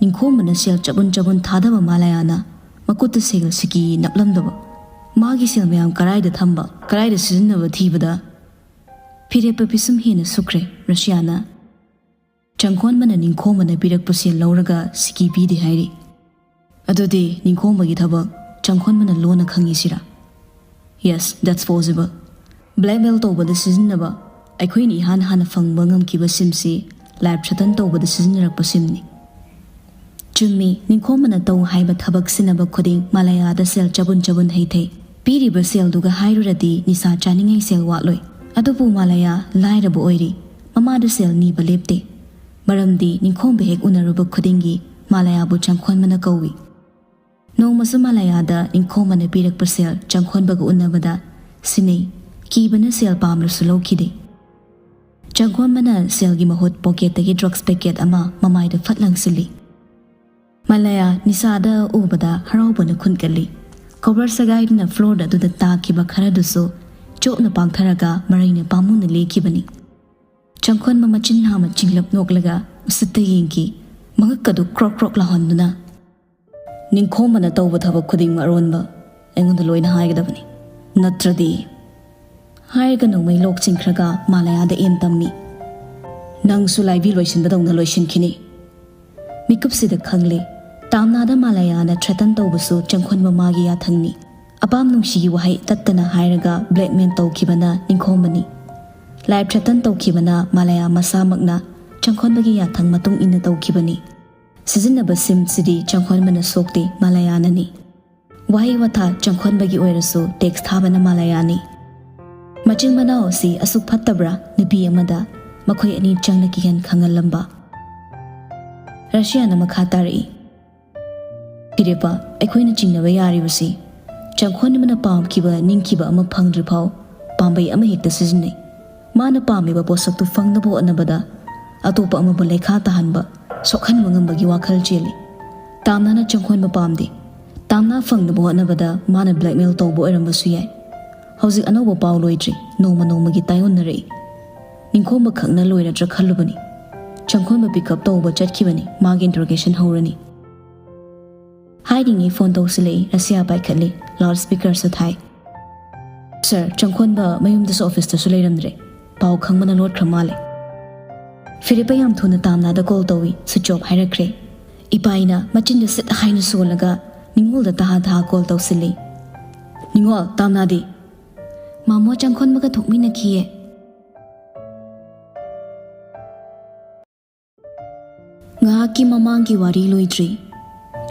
ꯅꯤꯡꯈꯣꯝꯕꯅ ꯁꯦꯜ ꯆꯕꯨꯟ ꯆꯕꯨꯟ ꯊꯥꯗꯕ ꯃꯥꯂꯥꯌꯥꯅ ꯃꯈꯨꯠꯇ ꯁꯦꯜ ꯁꯤꯀꯤ ꯅꯞꯂꯝꯗꯕ꯫ ꯃꯥꯒꯤ ꯁꯦꯜ ꯃꯌꯥꯝ ꯀꯔꯥꯏꯗ ꯊꯝꯕ, ꯀꯔꯥꯏꯗ ꯁꯤꯖꯤꯟꯅꯕ ꯊꯤꯕꯗ ꯐꯤꯔꯦꯞꯄ ꯄꯤꯁꯨꯝ ꯍꯦꯟꯅ ꯁꯨꯛꯈ꯭ꯔꯦ ꯔꯁꯤꯌꯥꯅ꯫ ꯆꯪꯈꯣꯟꯕꯅ ꯅꯤꯡꯈꯣꯝꯕꯅ ꯄꯤꯔꯛꯄ ꯁꯦꯜ ꯂꯧꯔꯒ ꯁꯤꯀꯤ ꯄꯤꯗꯦ ꯍꯥꯏꯔꯤ꯫ ꯑꯗꯨꯗꯤ ꯅꯤꯡꯈꯣꯝꯕꯒꯤ ꯊꯕꯛ ꯆꯪꯈꯣꯟꯕꯅ ꯂꯣꯟꯅ ꯈꯪꯉꯤꯁꯤꯔꯥ? Yes, that's possible. Blackmail ꯇꯧꯕꯗ ꯁꯤꯖꯤꯟꯅꯕ, ꯑꯩꯈꯣꯏꯅ ꯏꯍꯥꯟ ꯍꯥꯟꯅ ꯐꯪꯕ ꯉꯝꯈꯤꯕ ꯁꯤꯝꯁꯤ life threaten ꯇꯧꯕꯗ ꯁꯤꯖꯤꯟꯅꯔꯛꯄ ꯁꯤꯝꯅꯤ꯫ ꯆꯨꯝꯃꯤ, ꯅꯤꯡꯈꯣꯝꯕꯅ ꯇꯧ ꯍꯥꯏꯕ ꯊꯕꯛ ꯁꯤꯟꯅꯕ ꯈꯨꯗꯤꯡ ꯃꯥꯂꯥꯌꯥꯗ ꯁꯦꯜ ꯆꯕꯨꯟ ꯆꯕꯨꯟ ꯍꯩꯊꯩ꯫ ꯄꯤꯔꯤꯕ ꯁꯦꯜꯗꯨꯒ ꯍꯥꯏꯔꯨꯔꯗꯤ ꯅꯤꯁꯥ ꯆꯥꯅꯤꯡꯉꯥꯏ ꯁꯦꯜ ꯋꯥꯠꯂꯣꯏ꯫ ꯑꯗꯨꯕꯨ ꯃꯥꯂꯥꯌꯥ ꯂꯥꯏꯔꯕ ꯑꯣꯏꯔꯤ꯫ ꯃꯃꯥꯗ ꯁꯦꯜ ꯅꯤꯕ ꯂꯦꯞꯇꯦ꯫ ꯃꯔꯝꯗꯤ ꯅꯤꯡꯈꯣꯝꯕ ꯍꯦꯛ ꯎꯅꯔꯨꯕ ꯈꯨꯗꯤꯡꯒꯤ ꯃꯥꯂꯥꯌꯥꯕꯨ ꯆꯪꯈꯣꯟꯕꯅ ꯀꯧꯏ꯫ ꯅꯣꯡꯃꯁꯨ ꯃꯥꯂꯥꯌꯥꯗ ꯅꯤꯡꯈꯣꯝꯕꯅ ꯄꯤꯔꯛꯄ ꯁꯦꯜ ꯆꯪꯈꯣꯟꯕꯒ ꯎꯅꯕꯗ ꯁꯤꯟꯅꯩ꯫ ꯀꯤꯕꯅ ꯁꯦꯜ ꯄꯥꯝꯂꯁꯨ ꯂꯧꯈꯤꯗꯦ꯫ ꯆꯪꯈꯣꯟꯕꯅ ꯁꯦꯜꯒꯤ ꯃꯍꯨꯠ pocketꯇꯒꯤ drugs packet ꯑꯃ ꯃꯃꯥꯏꯗ ꯐꯠ ꯂꯪꯁꯤꯜꯂꯤ꯫ ꯃꯥꯂꯥꯌꯥ ꯅꯤꯁꯥꯗ ꯎꯕꯗ ꯍꯔꯥꯎꯕꯅ ꯈꯨꯟ ꯀꯜꯂꯤ꯫ Cover ꯁꯦꯒꯥꯏꯗꯨꯅ floorꯗ ꯑꯗꯨꯗ ꯇꯥꯈꯤꯕ ꯈꯔꯗꯨꯁꯨ ꯆꯣꯞꯅ ꯄꯥꯡꯊꯔꯒ ꯃꯔꯩꯅ ꯄꯥꯝꯃꯨꯅ ꯂꯦꯛꯈꯤꯕꯅꯤ꯫ ꯆꯪꯈꯣꯟꯕ ꯃꯆꯤꯟ ꯍꯥꯝꯃ ꯆꯤꯡꯂꯞ ꯅꯣꯛꯂꯒ ꯃꯁꯤꯠꯇ ꯌꯦꯡꯈꯤ꯫ ꯃꯉꯛꯀꯗꯨ ꯀ꯭ꯔꯣꯛ ꯀ꯭ꯔꯣꯛ ꯂꯥꯎꯍꯟꯗꯨꯅ, "ꯅꯤꯡꯈꯣꯝꯕꯅ ꯇꯧꯕ ꯊꯕꯛ ꯈꯨꯗꯤꯡꯃꯛ ꯑꯔꯣꯟꯕ ꯑꯩꯉꯣꯟꯗ ꯂꯣꯏꯅ ꯍꯥꯏꯒꯗꯕꯅꯤ, ꯅꯠꯇ꯭ꯔꯗꯤ"꯫ ꯍꯥꯏꯔꯒ ꯅꯣꯡꯃꯩ ꯂꯣꯛ ꯆꯤꯡꯈ꯭ꯔꯒ ꯃꯥꯂꯌꯥꯗ ꯑꯦꯟ ꯇꯝꯃꯤ꯫ "ꯅꯪꯁꯨ ꯂꯥꯏꯕꯤ ꯂꯣꯏꯁꯤꯟꯕꯗꯧꯅ ꯂꯣꯏꯁꯤꯟꯈꯤꯅꯤ"꯫ ꯃꯤꯀꯨꯞꯁꯤꯗ ꯈꯪꯂꯦ, ꯇꯥꯝꯅꯥꯗ ꯃꯥꯂꯌꯥꯅ ꯊ꯭ꯔꯦꯇꯟ ꯇꯧꯕꯁꯨ ꯆꯪꯈꯣꯟꯕ ꯃꯥꯒꯤ ꯌꯥꯊꯪꯅꯤ꯫ ꯑꯄꯥꯝ ꯅꯨꯡꯁꯤꯒꯤ ꯋꯥꯍꯩ ꯇꯠꯇꯅ ꯍꯥꯏꯔꯒ ꯕ꯭ꯂꯦꯛꯃꯦꯜ ꯇꯧꯈꯤꯕꯅ ꯅꯤꯡꯈꯣꯝꯕꯅꯤ꯫ ꯂꯥꯏꯐ ꯊ꯭ꯔꯦꯇꯟ ꯇꯧꯈꯤꯕꯅ ꯃꯥꯂꯌꯥ ꯃꯁꯥꯃꯛꯅ ꯆꯪꯈꯣꯟꯕꯒꯤ ꯌꯥꯊꯪ ꯃꯇꯨꯡ ꯏꯟꯅ ꯇꯧꯈꯤꯕꯅꯤ꯫ ꯁꯤꯖꯤꯟꯅꯕ ꯁꯤꯝꯁꯤꯗꯤ ꯆꯪꯈꯣꯟꯕꯅ ꯁꯣꯛꯇꯦ, ꯃꯥꯂꯌꯥꯅꯅꯤ꯫ ꯋꯥꯍꯩ ꯋꯥꯊꯥ ꯆꯪꯈꯣꯟꯕꯒꯤ ꯑꯣꯏꯔꯁꯨ ꯇꯦꯛꯁ ꯊꯥꯕꯅ ꯃꯥꯂꯌꯥꯅꯤ꯫ ꯃꯆꯤꯟ ꯃꯅꯥꯎ ꯑꯁꯤ ꯑꯁꯨꯛ ꯐꯠꯇꯕ꯭ꯔꯥ? ꯅꯨꯄꯤ ꯑꯃꯗ ꯃꯈꯣꯏ ꯑꯅꯤ ꯆꯪꯅ ꯀꯤꯍꯟ ꯈꯪꯍꯜꯂꯝꯕ꯫ ꯔꯁꯤꯌꯥꯅ ꯃꯈꯥ ꯇꯥꯔꯛꯏ, "ꯐꯤꯔꯦꯞꯄ, ꯑꯩꯈꯣꯏꯅ ꯆꯤꯡꯅꯕ ꯌꯥꯔꯤꯕꯁꯤ ꯆꯪꯈꯣꯟꯕꯅ ꯄꯥꯝꯈꯤꯕ ꯅꯤꯡꯈꯤꯕ ꯑꯃ ꯐꯪꯗ꯭ꯔꯤꯐꯥꯎ ꯄꯥꯝꯕꯩ ꯑꯃ ꯍꯦꯛꯇ ꯁꯤꯖꯤꯟꯅꯩ꯫ ꯃꯥꯅ ꯄꯥꯝꯃꯤꯕ ꯄꯣꯠꯁꯛꯇꯨ ꯐꯪꯅꯕ ꯍꯣꯠꯅꯕꯗ ꯑꯇꯣꯞꯄ ꯑꯃꯕꯨ ꯂꯩꯈꯥ ꯇꯥꯍꯟꯕ, ꯁꯣꯛꯍꯟꯕ ꯉꯝꯕꯒꯤ ꯋꯥꯈꯜ ꯆꯦꯜꯂꯤ꯫ ꯇꯥꯝꯅꯥꯅ ꯆꯪꯈꯣꯟꯕ ꯄꯥꯝꯗꯦ꯫ ꯇꯥꯝꯅꯥ ꯐꯪꯅꯕ ꯍꯣꯠꯅꯕꯗ ꯃꯥꯅ ꯕ꯭ꯂꯦꯛꯃꯦꯜ ꯇꯧꯕ ꯑꯣꯏꯔꯝꯕꯁꯨ ꯌꯥꯏ꯫ ꯍꯧꯖꯤꯛ ꯑꯅꯧꯕ ꯄꯥꯎ ꯂꯣꯏꯗ꯭ꯔꯤ, ꯅꯣꯡꯃ ꯅꯣꯡꯃꯒꯤ ꯇꯥꯏꯑꯣꯟꯅꯔꯛꯏ꯫ ꯅꯤꯡꯈꯣꯝꯕ ꯈꯛꯅ ꯂꯣꯏꯔꯗ꯭ꯔꯥ ꯈꯜꯂꯨꯕꯅꯤ꯫ ꯆꯪꯈꯣꯟꯕ ꯄꯤꯛ ꯑꯞ ꯇꯧꯕ ꯆꯠꯈꯤꯕꯅꯤ, ꯃꯥꯒꯤ ꯏꯟꯇꯔꯣꯒꯦꯁꯟ ꯍꯧꯔꯅꯤ"꯫ ꯍꯥꯏꯔꯤꯉꯩ ꯐꯣꯟ ꯇꯧꯁꯤꯜꯂꯛꯏ꯫ ꯔꯁꯤꯌꯥ ꯄꯥꯏꯈꯠꯂꯤ, ꯂꯥꯎꯗ ꯁ꯭ꯄꯤꯀꯔꯁꯨ ꯊꯥꯏ꯫ "ꯁꯔ, ꯆꯪꯈꯣꯟꯕ ꯃꯌꯨꯝꯗꯁꯨ ꯑꯣꯐꯤꯁꯇꯁꯨ ꯂꯩꯔꯝꯗ꯭ꯔꯦ꯫ ꯄꯥꯎ ꯈꯪꯕꯅ ꯂꯣꯠꯈ꯭ꯔ ꯃꯥꯜꯂꯦ"꯫ ꯐꯤꯔꯦꯞꯄ ꯌꯥꯝ ꯊꯨꯅ ꯇꯥꯝꯅꯥꯗ ꯀꯣꯜ ꯇꯧꯏ, ꯁ꯭ꯋꯤꯆ ꯑꯣꯐ ꯍꯥꯏꯔꯛꯈ꯭ꯔꯦ꯫ ꯏꯄꯥꯏꯅ ꯃꯆꯤꯟꯗꯨ ꯁꯤꯠ ꯍꯥꯏꯅ ꯁꯣꯜꯂꯒ ꯅꯤꯡꯉꯣꯜꯗ ꯇꯍꯥ ꯇꯍꯥ ꯀꯣꯜ ꯇꯧꯁꯤꯜꯂꯤ꯫ "ꯅꯤꯡꯉꯣꯜ, ꯇꯥꯝꯅꯥꯗꯤ?" "ꯃꯥꯃꯣ ꯆꯪꯈꯣꯟꯕꯒ ꯊꯣꯛꯃꯤꯟꯅꯈꯤꯌꯦ"꯫ ꯉꯥꯏꯍꯥꯛꯀꯤ ꯃꯃꯥꯡꯒꯤ ꯋꯥꯔꯤ ꯂꯣꯏꯗ꯭ꯔꯤ꯫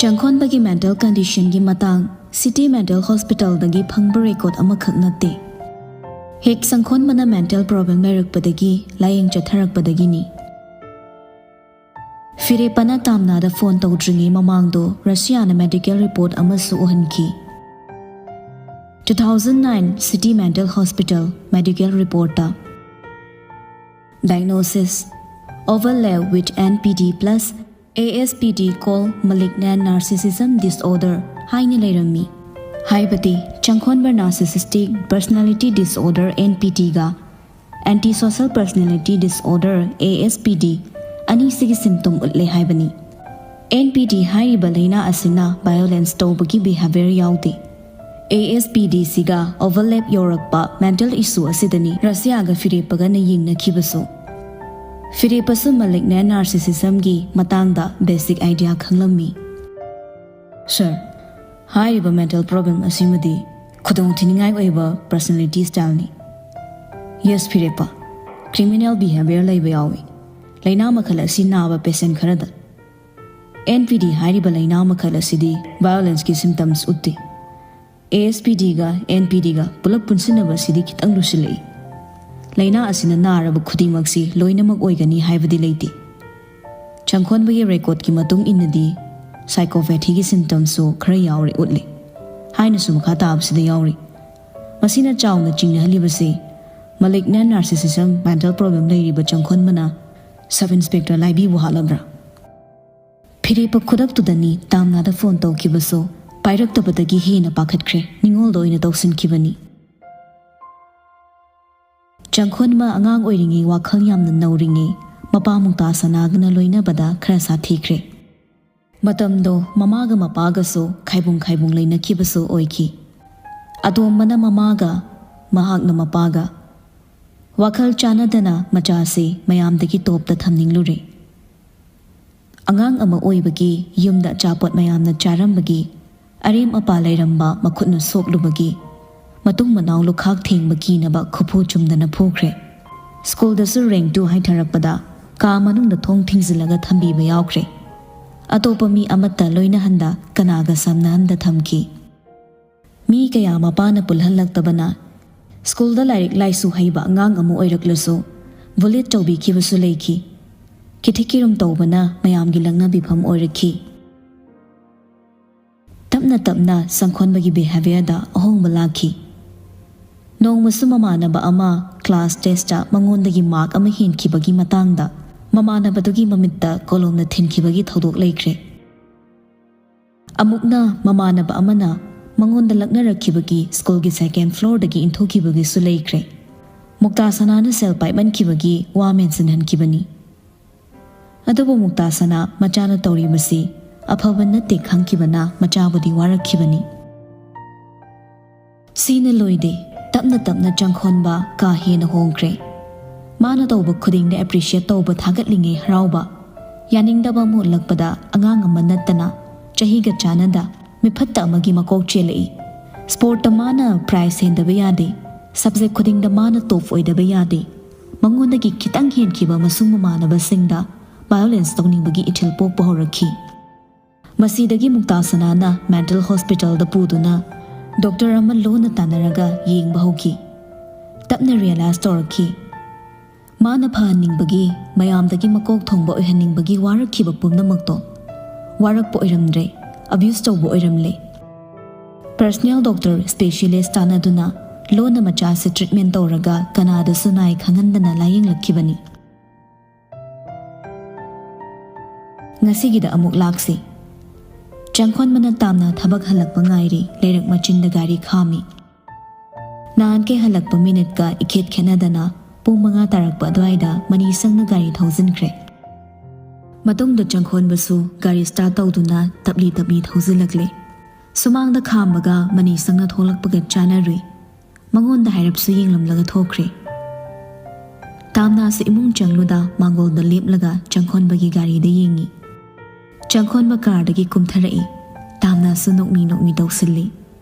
ꯆꯪꯈꯣꯟꯕꯒꯤ ꯃꯦꯟꯇꯦꯜ ꯀꯟꯗꯤꯁꯟꯒꯤ ꯃꯇꯥꯡ ꯁꯤꯇꯤ ꯃꯦꯟꯇꯦꯜ ꯍꯣꯁꯄꯤꯇꯥꯜꯗꯒꯤ ꯐꯪꯕ ꯔꯦꯀꯣꯔꯗ ꯑꯃꯈꯛ ꯅꯠꯇꯦ꯫ ꯍꯦꯛ ꯆꯪꯈꯣꯟꯕꯅ ꯃꯦꯟꯇꯦꯜ ꯄ꯭ꯔꯣꯕ꯭ꯂꯦꯝ ꯂꯩꯔꯛꯄꯗꯒꯤ ꯂꯥꯌꯦꯡ ꯆꯠꯊꯔꯛꯄꯗꯒꯤꯅꯤ꯫ ꯐꯤꯔꯦꯞꯄꯅ ꯇꯥꯝꯅꯥꯗ ꯐꯣꯟ ꯇꯧꯗ꯭ꯔꯤꯉꯩ ꯃꯃꯥꯡꯗꯣ ꯔꯁꯤꯌꯥꯅ ꯃꯦꯗꯤꯀꯦꯜ ꯔꯤꯄꯣꯔꯠ ꯑꯃꯁꯨ ꯎꯍꯟꯈꯤ꯫ Two thousand nine City Mental Hospital medical reportꯇ, "Diagnosis: overlap with N P D plus A S P D called malignant narcissism disorder" ꯍꯥꯏꯅ ꯂꯩꯔꯝꯃꯤ꯫ ꯍꯥꯏꯕꯗꯤ ꯆꯪꯈꯣꯟꯕ narcissistic personality disorder, N P Dꯒ antisocial personality disorder, A S P D, ꯑꯅꯤꯁꯤꯒꯤ symptom ꯎꯠꯂꯦ ꯍꯥꯏꯕꯅꯤ꯫ N P ꯗꯤ ꯍꯥꯏꯔꯤꯕ ꯂꯥꯏꯅꯥ ꯑꯁꯤꯅ violence ꯇꯧꯕꯒꯤ behaviour ꯌꯥꯎꯗꯦ꯫ ꯑꯦ ꯑꯦꯁ ꯄꯤ ꯗꯤꯁꯤꯒ overlap ꯌꯧꯔꯛꯄ mental issue ꯑꯁꯤꯗꯅꯤ ꯔꯁꯤꯌꯥꯒ ꯐꯤꯔꯦꯞꯄꯒꯅ ꯌꯦꯡꯅꯈꯤꯕꯁꯨ꯫ ꯐꯤꯔꯦꯞꯄꯁꯨ malignant narcissismꯒꯤ ꯃꯇꯥꯡꯗ basic idea ꯈꯪꯂꯝꯃꯤ꯫ Sir, ꯍꯥꯏꯔꯤꯕ mental problem ꯑꯁꯤꯃꯗꯤ ꯈꯨꯗꯣꯡꯊꯤꯅꯤꯡꯉꯥꯏ ꯑꯣꯏꯕ personality styleꯅꯤ꯫ Yes, ꯐꯤꯔꯦꯞꯄ, criminal behaviour ꯂꯩꯕ ꯌꯥꯎꯏ꯫ ꯂꯥꯏꯅꯥ ꯃꯈꯜ ꯑꯁꯤ ꯅꯥꯕ patient ꯈꯔꯗ꯫ ꯑꯦꯟ ꯄꯤ ꯗꯤ ꯍꯥꯏꯔꯤꯕ ꯂꯥꯏꯅꯥ ꯃꯈꯜ ꯑꯁꯤꯗꯤ violenceꯀꯤ symptoms ꯎꯠꯇꯦ꯫ A S P ꯗꯤꯒ N P ꯗꯤꯒ ꯄꯨꯂꯞ ꯄꯨꯟꯁꯤꯟꯅꯕ ꯑꯁꯤꯗꯤ ꯈꯤꯇꯪ ꯂꯨꯁꯤꯜꯂꯛꯏ꯫ ꯂꯥꯏꯅꯥ ꯑꯁꯤꯅ ꯅꯥꯔꯕ ꯈꯨꯗꯤꯡꯃꯛꯁꯤ ꯂꯣꯏꯅꯃꯛ ꯑꯣꯏꯒꯅꯤ ꯍꯥꯏꯕꯗꯤ ꯂꯩꯇꯦ꯫ ꯆꯪꯈꯣꯟꯕꯒꯤ recordꯀꯤ ꯃꯇꯨꯡ ꯏꯟꯅꯗꯤ psychopathyꯒꯤ symptomsꯁꯨ ꯈꯔ ꯌꯥꯎꯔꯦ ꯎꯠꯂꯤ ꯍꯥꯏꯅꯁꯨ ꯃꯈꯥ ꯇꯥꯕꯁꯤꯗ ꯌꯥꯎꯔꯤ꯫ ꯃꯁꯤꯅ ꯆꯥꯎꯅ ꯆꯤꯡꯅꯍꯜꯂꯤꯕꯁꯤ malignant narcissism mental problem ꯂꯩꯔꯤꯕ ꯆꯪꯈꯣꯟꯕꯅ sub inspector ꯂꯥꯏꯕꯤꯕꯨ ꯍꯥꯠꯂꯕ꯭ꯔꯥ? ꯐꯤꯔꯦꯞꯄ ꯈꯨꯗꯛꯇꯨꯗꯅꯤ ꯇꯥꯝꯅꯥꯗ phone ꯇꯧꯈꯤꯕꯁꯨ ꯄꯥꯏꯔꯛꯇꯕꯗꯒꯤ ꯍꯦꯟꯅ ꯄꯥꯈꯠꯈ꯭ꯔꯦ, ꯅꯤꯡꯉꯣꯜꯗ ꯑꯣꯏꯅ ꯇꯧꯁꯤꯟꯈꯤꯕꯅꯤ꯫ ꯆꯪꯈꯣꯟꯕ ꯑꯉꯥꯡ ꯑꯣꯏꯔꯤꯉꯩ ꯋꯥꯈꯜ ꯌꯥꯝꯅ ꯅꯧꯔꯤꯉꯩ ꯃꯄꯥ ꯃꯨꯛꯇꯥ ꯁꯅꯥꯒꯅ ꯂꯣꯏꯅꯕꯗ ꯈꯔ ꯁꯥꯊꯤꯈ꯭ꯔꯦ꯫ ꯃꯇꯝꯗꯣ ꯃꯃꯥꯒ ꯃꯄꯥꯒꯁꯨ ꯈꯥꯏꯕꯨꯡ ꯈꯥꯏꯕꯨꯡ ꯂꯩꯅꯈꯤꯕꯁꯨ ꯑꯣꯏꯈꯤ꯫ ꯑꯇꯣꯝꯕꯅ ꯃꯃꯥꯒ, ꯃꯍꯥꯛꯅ ꯃꯄꯥꯒ꯫ ꯋꯥꯈꯜ ꯆꯥꯟꯅꯗꯅ ꯃꯆꯥꯁꯤ ꯃꯌꯥꯝꯗꯒꯤ ꯇꯣꯞꯇ ꯊꯝꯅꯤꯡꯂꯨꯔꯦ꯫ ꯑꯉꯥꯡ ꯑꯃ ꯑꯣꯏꯕꯒꯤ ꯌꯨꯝꯗ ꯑꯆꯥꯄꯣꯠ ꯃꯌꯥꯝꯅ ꯆꯥꯔꯝꯕꯒꯤ ꯑꯔꯦꯝ ꯑꯄꯥ ꯂꯩꯔꯝꯕ ꯃꯈꯨꯠꯅ ꯁꯣꯛꯂꯨꯕꯒꯤ ꯃꯇꯨꯡ ꯃꯅꯥꯎ ꯂꯨꯈꯥꯛ ꯊꯦꯡꯕ ꯀꯤꯅꯕ ꯈꯨꯐꯨ ꯆꯨꯝꯗꯅ ꯐꯨꯈ꯭ꯔꯦ꯫ ꯁ꯭ꯀꯨꯜꯗꯁꯨ rank two ꯍꯥꯏꯊꯔꯛꯄꯗ ꯀꯥ ꯃꯅꯨꯡꯗ ꯊꯣꯡ ꯊꯤꯡꯖꯤꯜꯂꯒ ꯊꯝꯕꯤꯕ ꯌꯥꯎꯈ꯭ꯔꯦ꯫ ꯑꯇꯣꯞꯄ ꯃꯤ ꯑꯃꯠꯇ ꯂꯣꯏꯅꯍꯟꯗ ꯀꯅꯥꯒ ꯁꯝꯅꯍꯟꯗ ꯊꯝꯈꯤ꯫ ꯃꯤ ꯀꯌꯥ ꯃꯄꯥꯅ ꯄꯨꯜꯍꯜꯂꯛꯇꯕꯅ ꯁ꯭ꯀꯨꯜꯗ ꯂꯥꯏꯔꯤꯛ ꯂꯥꯏꯁꯨ ꯍꯩꯕ ꯑꯉꯥꯡ ꯑꯃ ꯑꯣꯏꯔꯛꯂꯁꯨ bullied ꯇꯧꯕꯤꯈꯤꯕꯁꯨ ꯂꯩꯈꯤ꯫ ꯈꯤꯊꯤ ꯀꯤꯔꯨꯝ ꯇꯧꯕꯅ ꯃꯌꯥꯝꯒꯤ ꯂꯛꯅꯕꯤꯐꯝ ꯑꯣꯏꯔꯛꯈꯤ꯫ ꯇꯞꯅ ꯇꯞꯅ ꯆꯪꯈꯣꯟꯕꯒꯤ behaviourꯗ ꯑꯍꯣꯡꯕ ꯂꯥꯛꯈꯤ꯫ ꯅꯣꯡꯃꯁꯨ ꯃꯃꯥꯟꯅꯕ ꯑꯃ class testꯇ ꯃꯉꯣꯟꯗꯒꯤ mark ꯑꯃ ꯍꯦꯟꯈꯤꯕꯒꯤ ꯃꯇꯥꯡꯗ ꯃꯃꯥꯟꯅꯕꯗꯨꯒꯤ ꯃꯃꯤꯠꯇ ꯀꯣꯂꯣꯝꯅ ꯊꯤꯟꯈꯤꯕꯒꯤ ꯊꯧꯗꯣꯛ ꯂꯩꯈ꯭ꯔꯦ꯫ ꯑꯃꯨꯛꯅ ꯃꯃꯥꯟꯅꯕ ꯑꯃꯅ ꯃꯉꯣꯟꯗ ꯂꯛꯅꯔꯛꯈꯤꯕꯒꯤ ꯁ꯭ꯀꯨꯜꯒꯤ second floorꯗꯒꯤ ꯏꯟꯊꯣꯛꯈꯤꯕꯒꯤꯁꯨ ꯂꯩꯈ꯭ꯔꯦ꯫ ꯃꯨꯛꯇꯥ ꯁꯅꯥꯅ ꯁꯦꯜ ꯄꯥꯏꯃꯟꯈꯤꯕꯒꯤ ꯋꯥ ꯃꯦꯟꯁꯤꯟꯍꯟꯈꯤꯕꯅꯤ꯫ ꯑꯗꯨꯕꯨ ꯃꯨꯛꯇꯥꯁꯅꯥ ꯃꯆꯥꯅ ꯇꯧꯔꯤꯕꯁꯤ ꯑꯐꯕ ꯅꯠꯇꯦ ꯈꯪꯈꯤꯕꯅ ꯃꯆꯥꯕꯨꯗꯤ ꯋꯥꯔꯛꯈꯤꯕꯅꯤ꯫ ꯁꯤꯅ ꯂꯣꯏꯗꯦ꯫ ꯇꯞꯅ ꯇꯞꯅ ꯆꯪꯈꯣꯟꯕ ꯀꯥ ꯍꯦꯟꯅ ꯍꯣꯡꯈ꯭ꯔꯦ꯫ ꯃꯥꯅ ꯇꯧꯕ ꯈꯨꯗꯤꯡꯗ ꯑꯦꯄ꯭ꯔꯤꯁꯤꯌꯦꯠ ꯇꯧꯕ, ꯊꯥꯒꯠꯂꯤꯉꯩ ꯍꯔꯥꯎꯕ꯫ ꯌꯥꯅꯤꯡꯗꯕ ꯑꯃ ꯎꯠꯂꯛꯄꯗ ꯑꯉꯥꯡ ꯑꯃ ꯅꯠꯇꯅ ꯆꯍꯤꯒ ꯆꯥꯟꯅꯗ ꯃꯤꯐꯠꯇ ꯑꯃꯒꯤ ꯃꯀꯣꯛ ꯆꯦꯜꯂꯛꯏ꯫ ꯁ꯭ꯄꯣꯔꯠꯇ ꯃꯥꯅ ꯄ꯭ꯔꯥꯏꯖ ꯍꯦꯟꯗꯕ ꯌꯥꯗꯦ꯫ ꯁꯕꯖꯦꯛ ꯈꯨꯗꯤꯡꯗ ꯃꯥꯅ ꯇꯣꯞ ꯑꯣꯏꯗꯕ ꯌꯥꯗꯦ꯫ ꯃꯉꯣꯟꯗꯒꯤ ꯈꯤꯇꯪ ꯍꯦꯟꯈꯤꯕ ꯃꯁꯨꯡ ꯃꯃꯥꯟꯅꯕꯁꯤꯡꯗ ꯚꯥꯏꯑꯣꯂꯦꯟꯁ ꯇꯧꯅꯤꯡꯕꯒꯤ ꯏꯊꯤꯜ ꯄꯣꯛꯄ ꯍꯧꯔꯛꯈꯤ꯫ ꯃꯁꯤꯗꯒꯤ ꯃꯨꯛꯇꯥꯁꯅꯥꯅ ꯃꯦꯟꯇꯜ ꯍꯣꯁꯄꯤꯇꯥꯜꯗ ꯄꯨꯗꯨꯅ ꯗꯣꯛꯇꯔ ꯑꯃ ꯂꯣꯟꯅ ꯇꯥꯟꯅꯔꯒ ꯌꯦꯡꯕ ꯍꯧꯈꯤ꯫ ꯇꯞꯅ ꯔꯤꯌꯦꯂꯥꯏꯁ ꯇꯧꯔꯛꯈꯤ꯫ ꯃꯥꯅ ꯐꯍꯟꯅꯤꯡꯕꯒꯤ, ꯃꯌꯥꯝꯗꯒꯤ ꯃꯀꯣꯛ ꯊꯣꯡꯕ ꯑꯣꯏꯍꯟꯅꯤꯡꯕꯒꯤ ꯋꯥꯔꯛꯈꯤꯕ ꯄꯨꯝꯅꯃꯛꯇꯣ ꯋꯥꯔꯛꯄ ꯑꯣꯏꯔꯝꯗ꯭ꯔꯦ, ꯑꯕ꯭ꯌꯨꯁ ꯇꯧꯕ ꯑꯣꯏꯔꯝꯂꯦ꯫ ꯄꯔꯁꯅꯦꯜ ꯗꯣꯛꯇꯔ ꯁ꯭ꯄꯦꯁꯤꯌꯦꯂꯤꯁ ꯇꯥꯟꯅꯗꯨꯅ ꯂꯣꯟꯅ ꯃꯆꯥꯁꯦ ꯇ꯭ꯔꯤꯠꯃꯦꯟ ꯇꯧꯔꯒ ꯀꯅꯥꯗꯁꯨ ꯅꯥꯏ ꯈꯪꯍꯟꯗꯅ ꯂꯥꯌꯦꯡꯂꯛꯈꯤꯕꯅꯤ꯫ ꯉꯁꯤꯒꯤꯗ ꯑꯃꯨꯛ ꯂꯥꯛꯁꯤ꯫ ꯆꯪꯈꯣꯟꯕꯅ ꯇꯥꯝꯅ ꯊꯕꯛ ꯍꯜꯂꯛꯄ ꯉꯥꯏꯔꯤ꯫ ꯂꯩꯔꯛ ꯃꯆꯤꯟꯗ ꯒꯥꯔꯤ ꯈꯥꯝꯃꯤ꯫ ꯅꯍꯥꯟꯈꯩ ꯍꯜꯂꯛꯄ ꯃꯤꯅꯤꯠꯀ ꯏꯈꯦꯠ ꯈꯦꯠꯅꯗꯅ ꯄꯨꯡ ꯃꯉꯥ ꯇꯥꯔꯛꯄ ꯑꯗꯨꯋꯥꯏꯗ ꯃꯅꯤ ꯁꯪꯅ ꯒꯥꯔꯤ ꯊꯧꯖꯤꯟꯈ꯭ꯔꯦ꯫ ꯃꯇꯨꯡꯗ ꯆꯪꯈꯣꯟꯕꯁꯨ ꯒꯥꯔꯤ ꯁ꯭ꯇꯥꯔꯠ ꯇꯧꯗꯨꯅ ꯇꯞꯂꯤ ꯇꯞꯂꯤ ꯊꯧꯖꯤꯜꯂꯛꯂꯦ꯫ ꯁꯨꯃꯥꯡꯗ ꯈꯥꯝꯕꯒ ꯃꯅꯤ ꯁꯪꯅ ꯊꯣꯛꯂꯛꯄꯒ ꯆꯥꯟꯅꯔꯨꯏ꯫ ꯃꯉꯣꯟꯗ ꯍꯥꯏꯔꯞꯁꯨ ꯌꯦꯡꯂꯝꯂꯒ ꯊꯣꯛꯈ꯭ꯔꯦ꯫ ꯇꯥꯝꯅꯥꯁꯨ ꯏꯃꯨꯡ ꯆꯪꯂꯨꯗ ꯃꯥꯡꯒꯣꯜꯗ ꯂꯦꯞꯂꯒ ꯆꯪꯈꯣꯟꯕꯒꯤ ꯒꯥꯔꯤꯗ ꯌꯦꯡꯉꯤ꯫ ꯆꯪꯈꯣꯟꯕ ꯀꯥꯔꯗꯒꯤ ꯀꯨꯝꯊꯔꯛꯏ꯫ ꯇꯥꯝꯅꯥꯁꯨ ꯅꯣꯛꯃꯤ ꯅꯣꯛꯃꯤ ꯇꯧꯁꯤꯜꯂꯤ꯫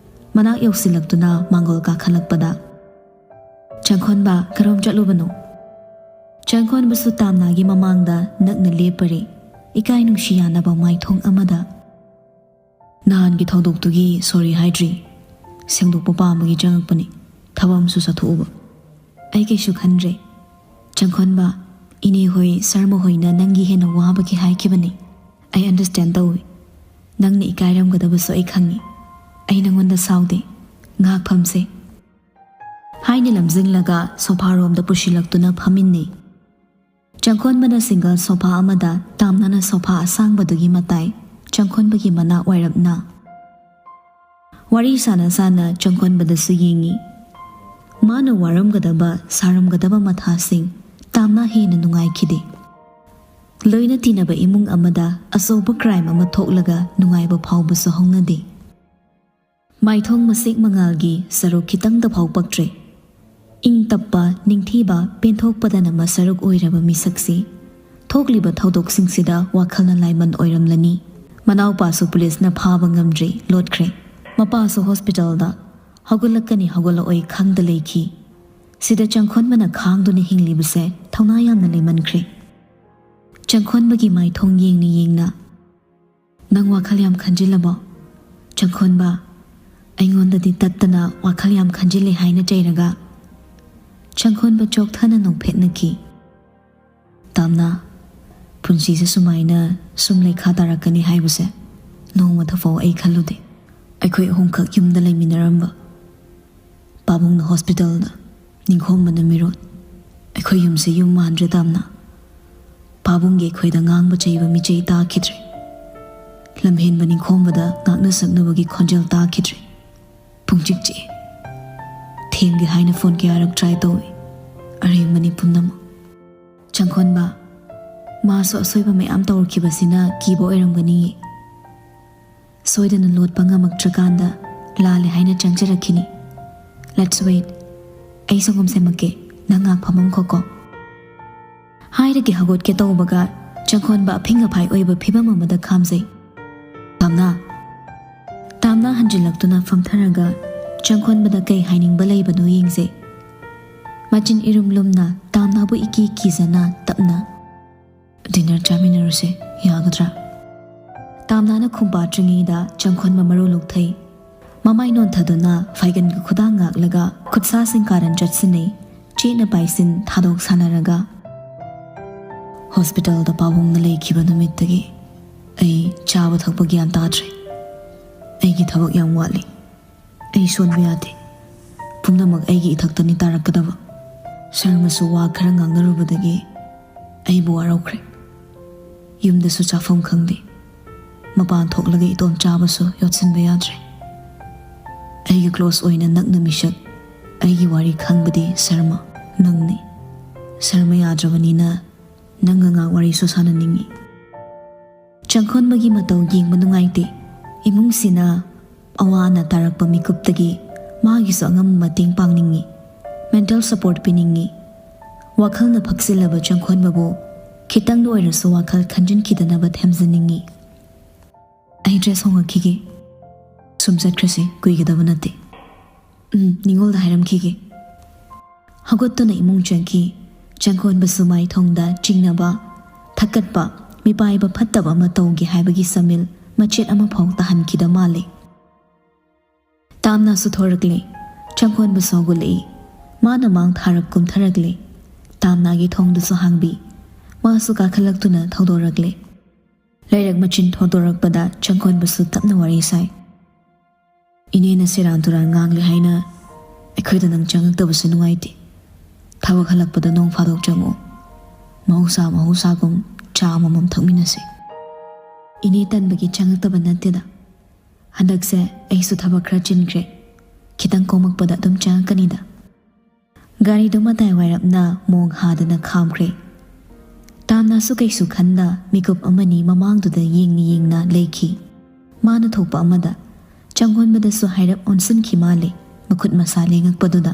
ꯃꯅꯥꯛ ꯌꯧꯁꯤꯜꯂꯛꯇꯨꯅ ꯃꯥꯡꯒꯣꯜ ꯀꯥꯈꯠꯂꯛꯄꯗ, "ꯆꯪꯈꯣꯟꯕ, ꯀꯔꯣꯝ ꯆꯠꯂꯨꯕꯅꯣ?" ꯆꯪꯈꯣꯟꯕꯁꯨ ꯇꯥꯝꯅꯥꯒꯤ ꯃꯃꯥꯡꯗ ꯅꯛꯅ ꯂꯦꯞꯄꯔꯦ, ꯏꯀꯥꯏ ꯅꯨꯡꯁꯤ ꯌꯥꯅꯕ ꯃꯥꯏꯊꯣꯡ ꯑꯃꯗ꯫ "ꯅꯍꯥꯟꯒꯤ ꯊꯧꯗꯣꯛꯇꯨꯒꯤ ꯁꯣꯔꯤ ꯍꯥꯏꯗ꯭ꯔꯤ꯫ ꯁꯦꯡꯗꯣꯛꯄ ꯄꯥꯝꯕꯒꯤ ꯆꯪꯉꯛꯄꯅꯤ꯫ ꯊꯕꯛ ꯑꯃꯁꯨ ꯆꯠꯊꯣꯛꯎꯕ꯫" "ꯑꯩ ꯀꯩꯁꯨ ꯈꯟꯗ꯭ꯔꯦ꯫ ꯆꯪꯈꯣꯟꯕ, ꯏꯅꯦ ꯍꯣꯏ, ꯁꯔꯃ ꯍꯣꯏꯅ ꯅꯪꯒꯤ ꯍꯦꯟꯅ ꯋꯥꯕꯒꯤ ꯍꯥꯏꯈꯤꯕꯅꯤ꯫ ꯑꯩ ꯑꯟꯗꯔꯁ꯭ꯇꯦꯟ ꯇꯧꯏ꯫ ꯅꯪꯅ ꯏꯀꯥꯏꯔꯝꯒꯗꯕꯁꯨ ꯑꯩ ꯈꯪꯏ꯫ ꯑꯩ ꯅꯪꯉꯣꯟꯗ ꯁꯥꯎꯗꯦ꯫ ꯉꯥꯏꯍꯥꯛ ꯐꯝꯁꯦ꯫" ꯍꯥꯏꯅ ꯂꯝꯖꯤꯡꯂꯒ ꯁꯣꯐꯥꯔꯣꯝꯗ ꯄꯨꯁꯤꯜꯂꯛꯇꯨꯅ ꯐꯝꯃꯤꯟꯅꯩ꯫ ꯆꯪꯈꯣꯟꯕꯅ ꯁꯤꯡꯒꯜ ꯁꯣꯐꯥ ꯑꯃꯗ, ꯇꯥꯝꯅꯥꯅ ꯁꯣꯐꯥ ꯑꯁꯥꯡꯕꯗꯨꯒꯤ ꯃꯇꯥꯏ, ꯆꯪꯈꯣꯟꯕꯒꯤ ꯃꯅꯥꯛ ꯋꯥꯏꯔꯞꯅ꯫ ꯋꯥꯔꯤ ꯁꯥꯟꯅ ꯁꯥꯟꯅ ꯆꯪꯈꯣꯟꯕꯗꯁꯨ ꯌꯦꯡꯉꯤ꯫ ꯃꯥꯅ ꯋꯥꯔꯝꯒꯗꯕ, ꯁꯥꯔꯝꯒꯗꯕ ꯃꯊꯥꯁꯤꯡ ꯇꯥꯝꯅꯥ ꯍꯦꯟꯅ ꯅꯨꯡꯉꯥꯏꯈꯤꯗꯦ꯫ ꯂꯣꯏꯅ ꯇꯤꯟꯅꯕ ꯏꯃꯨꯡ ꯑꯃꯗ ꯑꯆꯧꯕ ꯀ꯭ꯔꯥꯏꯝ ꯑꯃ ꯊꯣꯛꯂꯒ ꯅꯨꯡꯉꯥꯏꯕ ꯐꯥꯎꯕꯁꯨ ꯍꯧꯅꯗꯦ꯫ ꯃꯥꯏꯊꯣꯡ ꯃꯁꯦꯛ ꯃꯉꯥꯜꯒꯤ ꯁꯔꯨꯛ ꯈꯤꯇꯪꯗ ꯐꯥꯎ ꯄꯛꯇ꯭ꯔꯦ꯫ ꯏꯪ ꯇꯞꯄ, ꯅꯤꯡꯊꯤꯕ, ꯄꯦꯟꯊꯣꯛꯄꯗꯅ ꯃꯁꯔꯨꯛ ꯑꯣꯏꯔꯕ ꯃꯤꯁꯛꯁꯤ ꯊꯣꯛꯂꯤꯕ ꯊꯧꯗꯣꯛꯁꯤꯡꯁꯤꯗ ꯋꯥꯈꯜꯅ ꯂꯥꯏꯃꯟ ꯑꯣꯏꯔꯝꯂꯅꯤ꯫ ꯃꯅꯥꯎꯄꯥꯁꯨ ꯄꯨꯂꯤꯁꯅ ꯐꯥꯕ ꯉꯝꯗ꯭ꯔꯤ, ꯂꯣꯠꯈ꯭ꯔꯦ꯫ ꯃꯄꯥꯁꯨ ꯍꯣꯁꯄꯤꯇꯥꯜꯗ ꯍꯧꯒꯠꯂꯛꯀꯅꯤ ꯍꯧꯒꯠꯂꯛꯑꯣꯏ ꯈꯪꯗ ꯂꯩꯈꯤ꯫ ꯁꯤꯗ ꯆꯪꯈꯣꯟꯕꯅ ꯈꯥꯡꯗꯨꯅ ꯍꯤꯡꯂꯤꯕꯁꯦ ꯊꯧꯅꯥ ꯌꯥꯝꯅ ꯂꯩꯃꯟꯈ꯭ꯔꯦ꯫ ꯆꯪꯈꯣꯟꯕꯒꯤ ꯃꯥꯏꯊꯣꯡ ꯌꯦꯡꯅ ꯌꯦꯡꯅ, "ꯅꯪ ꯋꯥꯈꯜ ꯌꯥꯝ ꯈꯟꯖꯤꯜꯂꯕꯣ, ꯆꯪꯈꯣꯟꯕ? ꯑꯩꯉꯣꯟꯗꯗꯤ ꯇꯠꯇꯅ ꯋꯥꯈꯜ ꯌꯥꯝ ꯈꯟꯖꯤꯜꯂꯦ ꯍꯥꯏꯅ ꯆꯩꯔꯒ?" ꯆꯪꯈꯣꯟꯕ ꯆꯣꯛꯊꯅ ꯅꯣꯛꯐꯦꯠꯅꯈꯤ꯫ "ꯇꯥꯝꯅꯥ, ꯄꯨꯟꯁꯤꯁꯦ ꯁꯨꯃꯥꯏꯅ ꯁꯨꯝ ꯂꯩꯈꯥ ꯇꯥꯔꯛꯀꯅꯤ ꯍꯥꯏꯕꯁꯦ ꯅꯣꯡꯃꯇ ꯐꯥꯎ ꯑꯩ ꯈꯜꯂꯨꯗꯦ꯫ ꯑꯩꯈꯣꯏ ꯑꯍꯨꯝꯈꯛ ꯌꯨꯝꯗ ꯂꯩꯃꯤꯟꯅꯔꯝꯕ, ꯄꯥꯕꯨꯡꯅ ꯍꯣꯁꯄꯤꯇꯥꯜꯗ, ꯅꯤꯡꯈꯣꯝꯕꯅ ꯃꯤꯔꯣꯠ꯫ ꯑꯩꯈꯣꯏ ꯌꯨꯝꯁꯦ ꯌꯨꯝ ꯃꯥꯟꯗ꯭ꯔꯦ, ꯇꯥꯝꯅꯥ꯫ ꯄꯥꯕꯨꯡꯒꯤ ꯑꯩꯈꯣꯏꯗ ꯉꯥꯡꯕ ꯆꯩꯕ ꯃꯤꯆꯩ ꯇꯥꯈꯤꯗ꯭ꯔꯦ꯫ ꯂꯝꯍꯦꯟꯕ ꯅꯤꯡꯈꯣꯝꯕꯗ ꯉꯥꯛꯅ ꯁꯛꯅꯕꯒꯤ ꯈꯣꯟꯖꯦꯜ ꯇꯥꯈꯤꯗ꯭ꯔꯦ꯫ ꯄꯨꯡꯆꯤꯛ ꯆꯤꯛꯏ꯫ ꯊꯦꯝꯒꯦ ꯍꯥꯏꯅ ꯐꯣꯟ ꯀꯌꯥꯔꯛ ꯇ꯭ꯔꯥꯏ ꯇꯧꯏ꯫ ꯑꯔꯦꯝꯕꯅꯤ ꯄꯨꯝꯅꯃꯛ꯫ ꯆꯪꯈꯣꯟꯕ, ꯃꯥꯁꯨ ꯑꯁꯣꯏꯕ ꯃꯌꯥꯝ ꯇꯧꯔꯛꯈꯤꯕꯁꯤꯅ ꯀꯤꯕ ꯑꯣꯏꯔꯝꯒꯅꯤꯌꯦ꯫ ꯁꯣꯏꯗꯅ ꯂꯣꯠꯄ ꯉꯝꯃꯛꯇ꯭ꯔꯀꯥꯟꯗ ꯂꯥꯜꯂꯦ ꯍꯥꯏꯅ ꯆꯪꯖꯔꯛꯈꯤꯅꯤ꯫ Let's wait. ꯑꯩ ꯁꯪꯒꯣꯝ ꯁꯦꯝꯃꯛꯀꯦ, ꯅꯪ ꯉꯥꯛ ꯐꯝꯃꯝꯈꯣꯀꯣ꯫" ꯍꯥꯏꯔꯒꯦ ꯍꯧꯒꯠꯀꯦ ꯇꯧꯕꯒ ꯆꯪꯈꯣꯟꯕ ꯑꯐꯤꯡ ꯑꯐꯥꯏ ꯑꯣꯏꯕ ꯐꯤꯕꯝ ꯑꯃꯗ ꯈꯥꯝꯖꯩ꯫ "ꯇꯥꯝꯅꯥ!" ꯇꯥꯝꯅꯥ ꯍꯟꯖꯤꯜꯂꯛꯇꯨꯅ ꯐꯝꯊꯔꯒ ꯆꯪꯈꯣꯟꯕꯗ ꯀꯩ ꯍꯥꯏꯅꯤꯡꯕ ꯂꯩꯕꯅꯣ ꯌꯦꯡꯖꯩ꯫ ꯃꯆꯤꯟ ꯏꯔꯨꯝ ꯂꯨꯝꯅ ꯇꯥꯝꯅꯥꯕꯨ ꯏꯀꯤ ꯀꯤꯖꯅ ꯇꯞꯅ, "ꯗꯤꯅꯔ ꯆꯥꯃꯤꯟꯅꯔꯨꯁꯦ, ꯌꯥꯒꯗ꯭ꯔꯥ?" ꯇꯥꯝꯅꯥꯅ ꯈꯨꯝꯄꯥꯠꯇ꯭ꯔꯤꯉꯩꯗ ꯆꯪꯈꯣꯟꯕ ꯃꯔꯨ ꯂꯨꯛꯊꯩ꯫ ꯃꯃꯥꯏ ꯅꯣꯟꯊꯗꯨꯅ ꯐꯥꯏꯒꯟꯒ ꯈꯨꯗꯥꯡ ꯉꯥꯛꯂꯒ ꯈꯨꯠꯁꯥꯁꯤꯡ ꯀꯥꯔꯟ ꯆꯠꯁꯤꯟꯅꯩ꯫ ꯆꯦꯠꯅ ꯄꯥꯏꯁꯤꯟ ꯊꯥꯗꯣꯛ ꯁꯥꯟꯅꯔꯒ, "ꯍꯣꯁꯄꯤꯇꯥꯜꯗ ꯄꯥꯕꯨꯡꯅ ꯂꯩꯈꯤꯕ ꯅꯨꯃꯤꯠꯇꯒꯤ ꯑꯩ ꯆꯥꯕ ꯊꯛꯄ ꯒ꯭ꯌꯥꯟ ꯇꯥꯗ꯭ꯔꯦ꯫ ꯑꯩꯒꯤ ꯊꯕꯛ ꯌꯥꯝ ꯋꯥꯠꯂꯤ꯫ ꯑꯩ ꯁꯣꯟꯕ ꯌꯥꯗꯦ꯫ ꯄꯨꯝꯅꯃꯛ ꯑꯩꯒꯤ ꯏꯊꯛꯇꯅꯤ ꯇꯥꯔꯛꯀꯗꯕ꯫ ꯁꯔꯃꯁꯨ ꯋꯥ ꯈꯔ ꯉꯥꯡꯅꯔꯨꯕꯗꯒꯤ ꯑꯩꯕꯨ ꯋꯥꯔꯧꯈ꯭ꯔꯦ꯫ ꯌꯨꯝꯗꯁꯨ ꯆꯥꯐꯝ ꯈꯪꯗꯦ꯫ ꯃꯄꯥꯟ ꯊꯣꯛꯂꯒ ꯏꯇꯣꯝ ꯆꯥꯕꯁꯨ ꯌꯣꯠꯁꯤꯟꯕ ꯌꯥꯗ꯭ꯔꯦ꯫ ꯑꯩꯒ ꯀ꯭ꯂꯣꯁ ꯑꯣꯏꯅ ꯅꯛꯅ ꯃꯤꯁꯛ, ꯑꯩꯒꯤ ꯋꯥꯔꯤ ꯈꯪꯕꯗꯤ ꯁꯔꯃ, ꯅꯪꯅꯤ꯫ ꯁꯔꯃ ꯌꯥꯗ꯭ꯔꯕꯅꯤꯅ ꯅꯪꯒ ꯉꯥꯏꯍꯥꯛ ꯋꯥꯔꯤꯁꯨ ꯁꯥꯟꯅꯅꯤꯡꯉꯤ꯫ ꯆꯪꯈꯣꯟꯕꯒꯤ ꯃꯇꯧ ꯌꯦꯡꯕ ꯅꯨꯡꯉꯥꯏꯇꯦ꯫ ꯏꯃꯨꯡꯁꯤꯅ ꯑꯋꯥ ꯑꯅꯥ ꯇꯥꯔꯛꯄ ꯃꯤꯀꯨꯞꯇꯒꯤ ꯃꯥꯒꯤꯁꯨ ꯑꯉꯝꯕ ꯃꯇꯦꯡ ꯄꯥꯡꯅꯤꯡꯉꯤ꯫ Mental support ꯄꯤꯅꯤꯡꯉꯤ꯫ ꯋꯥꯈꯜꯅ ꯐꯛꯆꯤꯜꯂꯕ ꯆꯪꯈꯣꯟꯕꯕꯨ ꯈꯤꯇꯪꯗ ꯑꯣꯏꯔꯁꯨ ꯋꯥꯈꯜ ꯈꯟꯖꯤꯟꯈꯤꯗꯅꯕ ꯊꯦꯝꯖꯅꯤꯡꯉꯤ꯫ ꯑꯩ ꯗ꯭ꯔꯦꯁ ꯍꯣꯡꯉꯛꯈꯤꯒꯦ꯫ ꯁꯨꯝ ꯆꯠꯈ꯭ꯔꯁꯤ, ꯀꯨꯏꯒꯗꯕ ꯅꯠꯇꯦ꯫ ꯎꯝ, ꯅꯤꯉꯣꯜꯗ ꯍꯥꯏꯔꯝꯈꯤꯒꯦ꯫ ꯍꯧꯒꯠꯇꯨꯅ ꯏꯃꯨꯡ ꯆꯪꯈꯤ꯫ ꯆꯪꯈꯣꯟꯕꯁꯨ ꯃꯥꯏꯊꯣꯡꯗ ꯆꯤꯡꯅꯕ, ꯊꯛꯀꯠꯄ, ꯃꯤꯄꯥꯏꯕ ꯐꯠꯇꯕ ꯑꯃ ꯇꯧꯒꯦ ꯍꯥꯏꯕꯒꯤ ꯁꯃꯤꯜ ꯃꯆꯦꯠ ꯑꯃꯐꯥꯎ ꯇꯥꯍꯟꯈꯤꯗ ꯃꯥꯜꯂꯦ꯫ ꯇꯥꯝꯅꯥꯁꯨ ꯊꯣꯔꯛꯂꯦ꯫ ꯆꯪꯈꯣꯟꯕꯁꯨ ꯍꯧꯒꯠꯂꯛꯏ꯫ ꯃꯥꯅ ꯃꯥꯡ ꯊꯥꯔꯞ ꯀꯨꯝꯊꯔꯛꯂꯦ꯫ ꯇꯥꯝꯅꯥꯒꯤ ꯊꯣꯡꯗꯨꯁꯨ ꯍꯥꯡꯕꯤ꯫ ꯃꯥꯁꯨ ꯀꯥꯈꯠꯂꯛꯇꯨꯅ ꯊꯧꯗꯣꯔꯛꯂꯦ꯫ ꯂꯩꯔꯛ ꯃꯆꯤꯟ ꯊꯣꯟꯗꯣꯔꯛꯄꯗ ꯆꯪꯈꯣꯟꯕꯁꯨ ꯇꯞꯅ ꯋꯥꯔꯤ ꯁꯥꯏ꯫ "ꯏꯅꯦꯅ ꯁꯦꯔꯥꯟ ꯇꯨꯔꯥꯟ ꯉꯥꯡꯂꯦ ꯍꯥꯏꯅ ꯑꯩꯈꯣꯏꯗ ꯅꯪ ꯆꯪꯉꯛꯇꯕꯁꯦ ꯅꯨꯡꯉꯥꯏꯇꯦ꯫ ꯊꯕꯛ ꯍꯜꯂꯛꯄꯗ ꯅꯣꯡ ꯐꯥꯗꯣꯛ ꯆꯪꯉꯛꯑꯣ꯫ ꯃꯍꯧꯁꯥ ꯃꯍꯧꯁꯥꯒꯨꯝ ꯆꯥ ꯑꯃꯃꯝ ꯊꯛꯃꯤꯟꯅꯁꯦ꯫" "ꯏꯅꯦ ꯇꯟꯕꯒꯤ ꯆꯪꯉꯛꯇꯕ ꯅꯠꯇꯦꯗ꯫ ꯍꯟꯗꯛꯁꯦ ꯑꯩꯁꯨ ꯊꯕꯛ ꯈꯔ ꯆꯤꯟꯈ꯭ꯔꯦ꯫ ꯈꯤꯇꯪ ꯀꯣꯝꯃꯛꯄꯗ ꯑꯗꯨꯝ ꯆꯪꯉꯛꯀꯅꯤꯗ꯫" ꯒꯥꯔꯤꯗꯨ ꯃꯇꯥꯏ ꯋꯥꯏꯔꯞꯅ ꯃꯣꯡ ꯍꯥꯗꯅ ꯈꯥꯝꯈ꯭ꯔꯦ꯫ ꯇꯥꯝꯅꯥꯁꯨ ꯀꯩꯁꯨ ꯈꯟꯗ ꯃꯤꯀꯨꯞ ꯑꯃꯅꯤ ꯃꯃꯥꯡꯗꯨꯗ ꯌꯦꯡꯅ ꯌꯦꯡꯅ ꯂꯩꯈꯤ꯫ ꯃꯥꯅ ꯊꯣꯛꯄ ꯑꯃꯗ ꯆꯪꯈꯣꯟꯕꯗꯁꯨ ꯍꯥꯏꯔꯞ ꯑꯣꯟꯁꯤꯟꯈꯤ ꯃꯥꯜꯂꯦ, ꯃꯈꯨꯠ ꯃꯁꯥ ꯂꯦꯡꯉꯛꯄꯗꯨꯗ꯫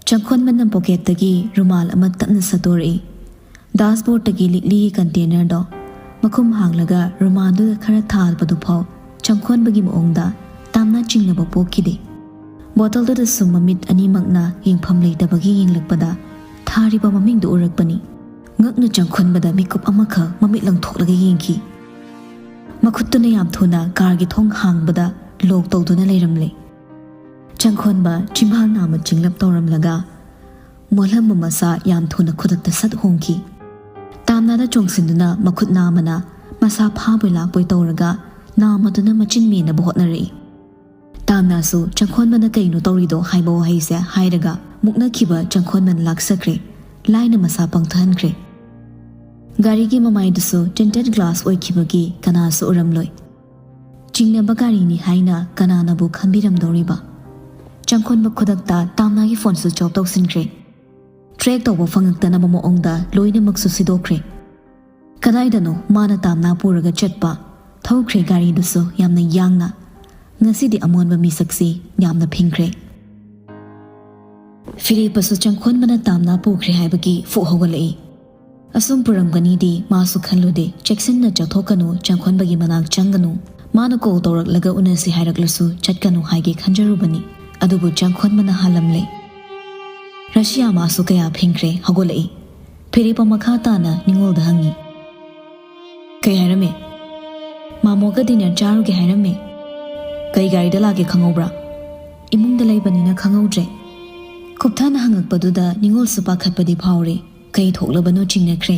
ꯆꯪꯈꯣꯟꯕꯅ ꯄꯣꯀꯦꯠꯇꯒꯤ ꯔꯨꯃꯥꯜ ꯑꯃ ꯇꯞꯅ ꯁꯠꯇꯣꯔꯛꯏ꯫ ꯗꯥꯁꯕꯣꯔꯗꯇꯒꯤ ꯂꯤꯛꯂꯤꯒꯤ ꯀꯟꯇꯦꯅꯔꯗꯣ ꯃꯈꯨꯝ ꯍꯥꯡꯂꯒ ꯔꯨꯃꯥꯜꯗꯨꯗ ꯈꯔ ꯊꯥꯕꯗꯨꯐꯥꯎ ꯆꯪꯈꯣꯟꯕꯒꯤ ꯃꯑꯣꯡꯗ ꯇꯥꯝꯅꯥ ꯆꯤꯡꯅꯕ ꯄꯣꯛꯈꯤꯗꯦ꯫ ꯕꯣꯇꯜꯗꯨꯗꯁꯨ ꯃꯃꯤꯠ ꯑꯅꯤꯃꯛꯅ ꯌꯦꯡꯐꯝ ꯂꯩꯇꯕꯒꯤ ꯌꯦꯡꯂꯛꯄꯗ ꯊꯥꯔꯤꯕ ꯃꯃꯤꯡꯗꯨ ꯎꯔꯛꯄꯅꯤ꯫ ꯉꯛꯅ ꯆꯪꯈꯣꯟꯕꯗ ꯃꯤꯀꯨꯞ ꯑꯃꯈꯛ ꯃꯃꯤꯠ ꯂꯪꯊꯣꯛꯂꯒ ꯌꯦꯡꯈꯤ꯫ ꯃꯈꯨꯠꯇꯨꯅ ꯌꯥꯝ ꯊꯨꯅ ꯀꯥꯔꯒꯤ ꯊꯣꯡ ꯍꯥꯡꯕꯗ ꯂꯣꯛ ꯇꯧꯗꯨꯅ ꯂꯩꯔꯝꯂꯦ꯫ ꯆꯪꯈꯣꯟꯕ ꯆꯤꯝꯕꯥꯜ ꯅꯥꯝꯃ ꯆꯤꯡꯂꯞ ꯇꯧꯔꯝꯂꯒ ꯃꯣꯜꯍꯝꯕ ꯃꯁꯥ ꯌꯥꯝ ꯊꯨꯅ ꯈꯨꯗꯛꯇ ꯁꯠ ꯍꯣꯡꯈꯤ꯫ ꯇꯥꯝꯅꯥꯗ ꯆꯣꯡꯁꯤꯟꯗꯨꯅ ꯃꯈꯨꯠ ꯅꯥꯝꯃꯅ ꯃꯁꯥ ꯐꯥꯕꯣꯏ ꯂꯥꯛꯄꯣꯏ ꯇꯧꯔꯒ ꯅꯥꯝꯃꯗꯨꯅ ꯃꯆꯤꯟ ꯃꯦꯟꯅꯕ ꯍꯣꯠꯅꯔꯛꯏ꯫ ꯇꯥꯝꯅꯥꯁꯨ ꯆꯪꯈꯣꯟꯕꯅ "ꯀꯩꯅꯣ ꯇꯧꯔꯤꯗꯣ?" ꯍꯥꯏꯕ ꯋꯥꯍꯩꯁꯦ ꯍꯥꯏꯔꯒ ꯃꯨꯛꯅꯈꯤꯕ ꯆꯪꯈꯣꯟꯕꯅ ꯂꯥꯛꯆꯈ꯭ꯔꯦ꯫ ꯂꯥꯏꯅ ꯃꯁꯥ ꯄꯪꯊꯍꯟꯈ꯭ꯔꯦ꯫ ꯒꯥꯔꯤꯒꯤ ꯃꯃꯥꯏꯗꯨꯁꯨ ꯇꯤꯟꯇꯦꯗ ꯒ꯭ꯂꯥꯁ ꯑꯣꯏꯈꯤꯕꯒꯤ ꯀꯅꯥꯁꯨ ꯎꯔꯝꯂꯣꯏ꯫ ꯆꯤꯡꯅꯕ ꯒꯥꯔꯤꯅꯤ ꯍꯥꯏꯅ ꯀꯅꯥꯅꯕꯨ ꯈꯟꯕꯤꯔꯝꯗꯧꯔꯤꯕ? ꯆꯪꯈꯣꯟꯕ ꯈꯨꯗꯛꯇ ꯇꯥꯝꯅꯥꯒꯤ ꯐꯣꯟ ꯁ꯭ꯋꯤꯆ ꯑꯣꯐ ꯇꯧꯁꯤꯟꯈ꯭ꯔꯦ꯫ ꯇ꯭ꯔꯦꯛ ꯇꯧꯕ ꯐꯪꯉꯛꯇꯅꯕ ꯃꯑꯣꯡꯗ ꯂꯣꯏꯅꯃꯛꯁꯨ ꯁꯤꯗꯣꯛꯈ꯭ꯔꯦ꯫ ꯀꯗꯥꯏꯗꯅꯣ ꯃꯥꯅ ꯇꯥꯝꯅꯥ ꯄꯨꯔꯒ ꯆꯠꯄ? ꯊꯧꯈ꯭ꯔꯦ ꯒꯥꯔꯤꯗꯨꯁꯨ ꯌꯥꯝꯅ ꯌꯥꯡꯅ꯫ ꯉꯁꯤꯗꯤ ꯑꯃꯣꯟꯕ ꯃꯤꯁꯛꯁꯤ ꯌꯥꯝꯅ ꯐꯤꯡꯈ꯭ꯔꯦ꯫ ꯐꯤꯔꯦꯞꯄꯁꯨ ꯆꯪꯈꯣꯟꯕꯅ ꯇꯥꯝꯅꯥ ꯄꯨꯈ꯭ꯔꯦ ꯍꯥꯏꯕꯒꯤ ꯐꯨꯛ ꯍꯧꯒꯠꯂꯛꯏ꯫ ꯑꯁꯨꯝ ꯄꯨꯔꯝꯒꯅꯤꯗꯤ ꯃꯥꯁꯨ ꯈꯜꯂꯨꯗꯦ꯫ ꯆꯦꯛꯁꯤꯟꯅ ꯆꯠꯊꯣꯛꯀꯅꯨ, ꯆꯪꯈꯣꯟꯕꯒꯤ ꯃꯅꯥꯛ ꯆꯪꯒꯅꯨ, ꯃꯥꯅ ꯀꯣꯜ ꯇꯧꯔꯛꯂꯒ ꯎꯅꯁꯤ ꯍꯥꯏꯔꯛꯂꯁꯨ ꯆꯠꯀꯅꯨ ꯍꯥꯏꯒꯦ ꯈꯟꯖꯔꯨꯕꯅꯤ꯫ ꯑꯗꯨꯕꯨ ꯆꯪꯈꯣꯟꯕꯅ ꯍꯥꯜꯂꯝꯂꯦ꯫ ꯔꯁꯤꯌꯥ ꯃꯥꯁꯨ ꯀꯌꯥ ꯐꯤꯡꯈ꯭ꯔꯦ, ꯍꯧꯒꯠꯂꯛꯏ꯫ ꯐꯤꯔꯦꯞꯄ ꯃꯈꯥ ꯇꯥꯅ ꯅꯤꯉꯣꯜꯗ ꯍꯪꯉꯤ꯫ ꯀꯩ ꯍꯥꯏꯔꯝꯃꯦ? ꯃꯥꯃꯣꯒ ꯗꯤꯅꯔ ꯆꯥꯔꯨꯒꯦ ꯍꯥꯏꯔꯝꯃꯦ꯫ ꯀꯩ ꯒꯥꯔꯤꯗ ꯂꯥꯛꯀꯦ ꯈꯪꯍꯧꯕ꯭ꯔꯥ? ꯏꯃꯨꯡꯗ ꯂꯩꯕꯅꯤꯅ ꯈꯪꯍꯧꯗ꯭ꯔꯦ꯫ ꯀꯨꯞꯊꯅ ꯍꯪꯉꯛꯄꯗꯨꯗ ꯅꯤꯉꯣꯜꯁꯨ ꯄꯥꯈꯠꯄꯗꯤ ꯐꯥꯎꯔꯦ꯫ ꯀꯩ ꯊꯣꯛꯂꯕꯅꯣ ꯆꯤꯡꯅꯈ꯭ꯔꯦ꯫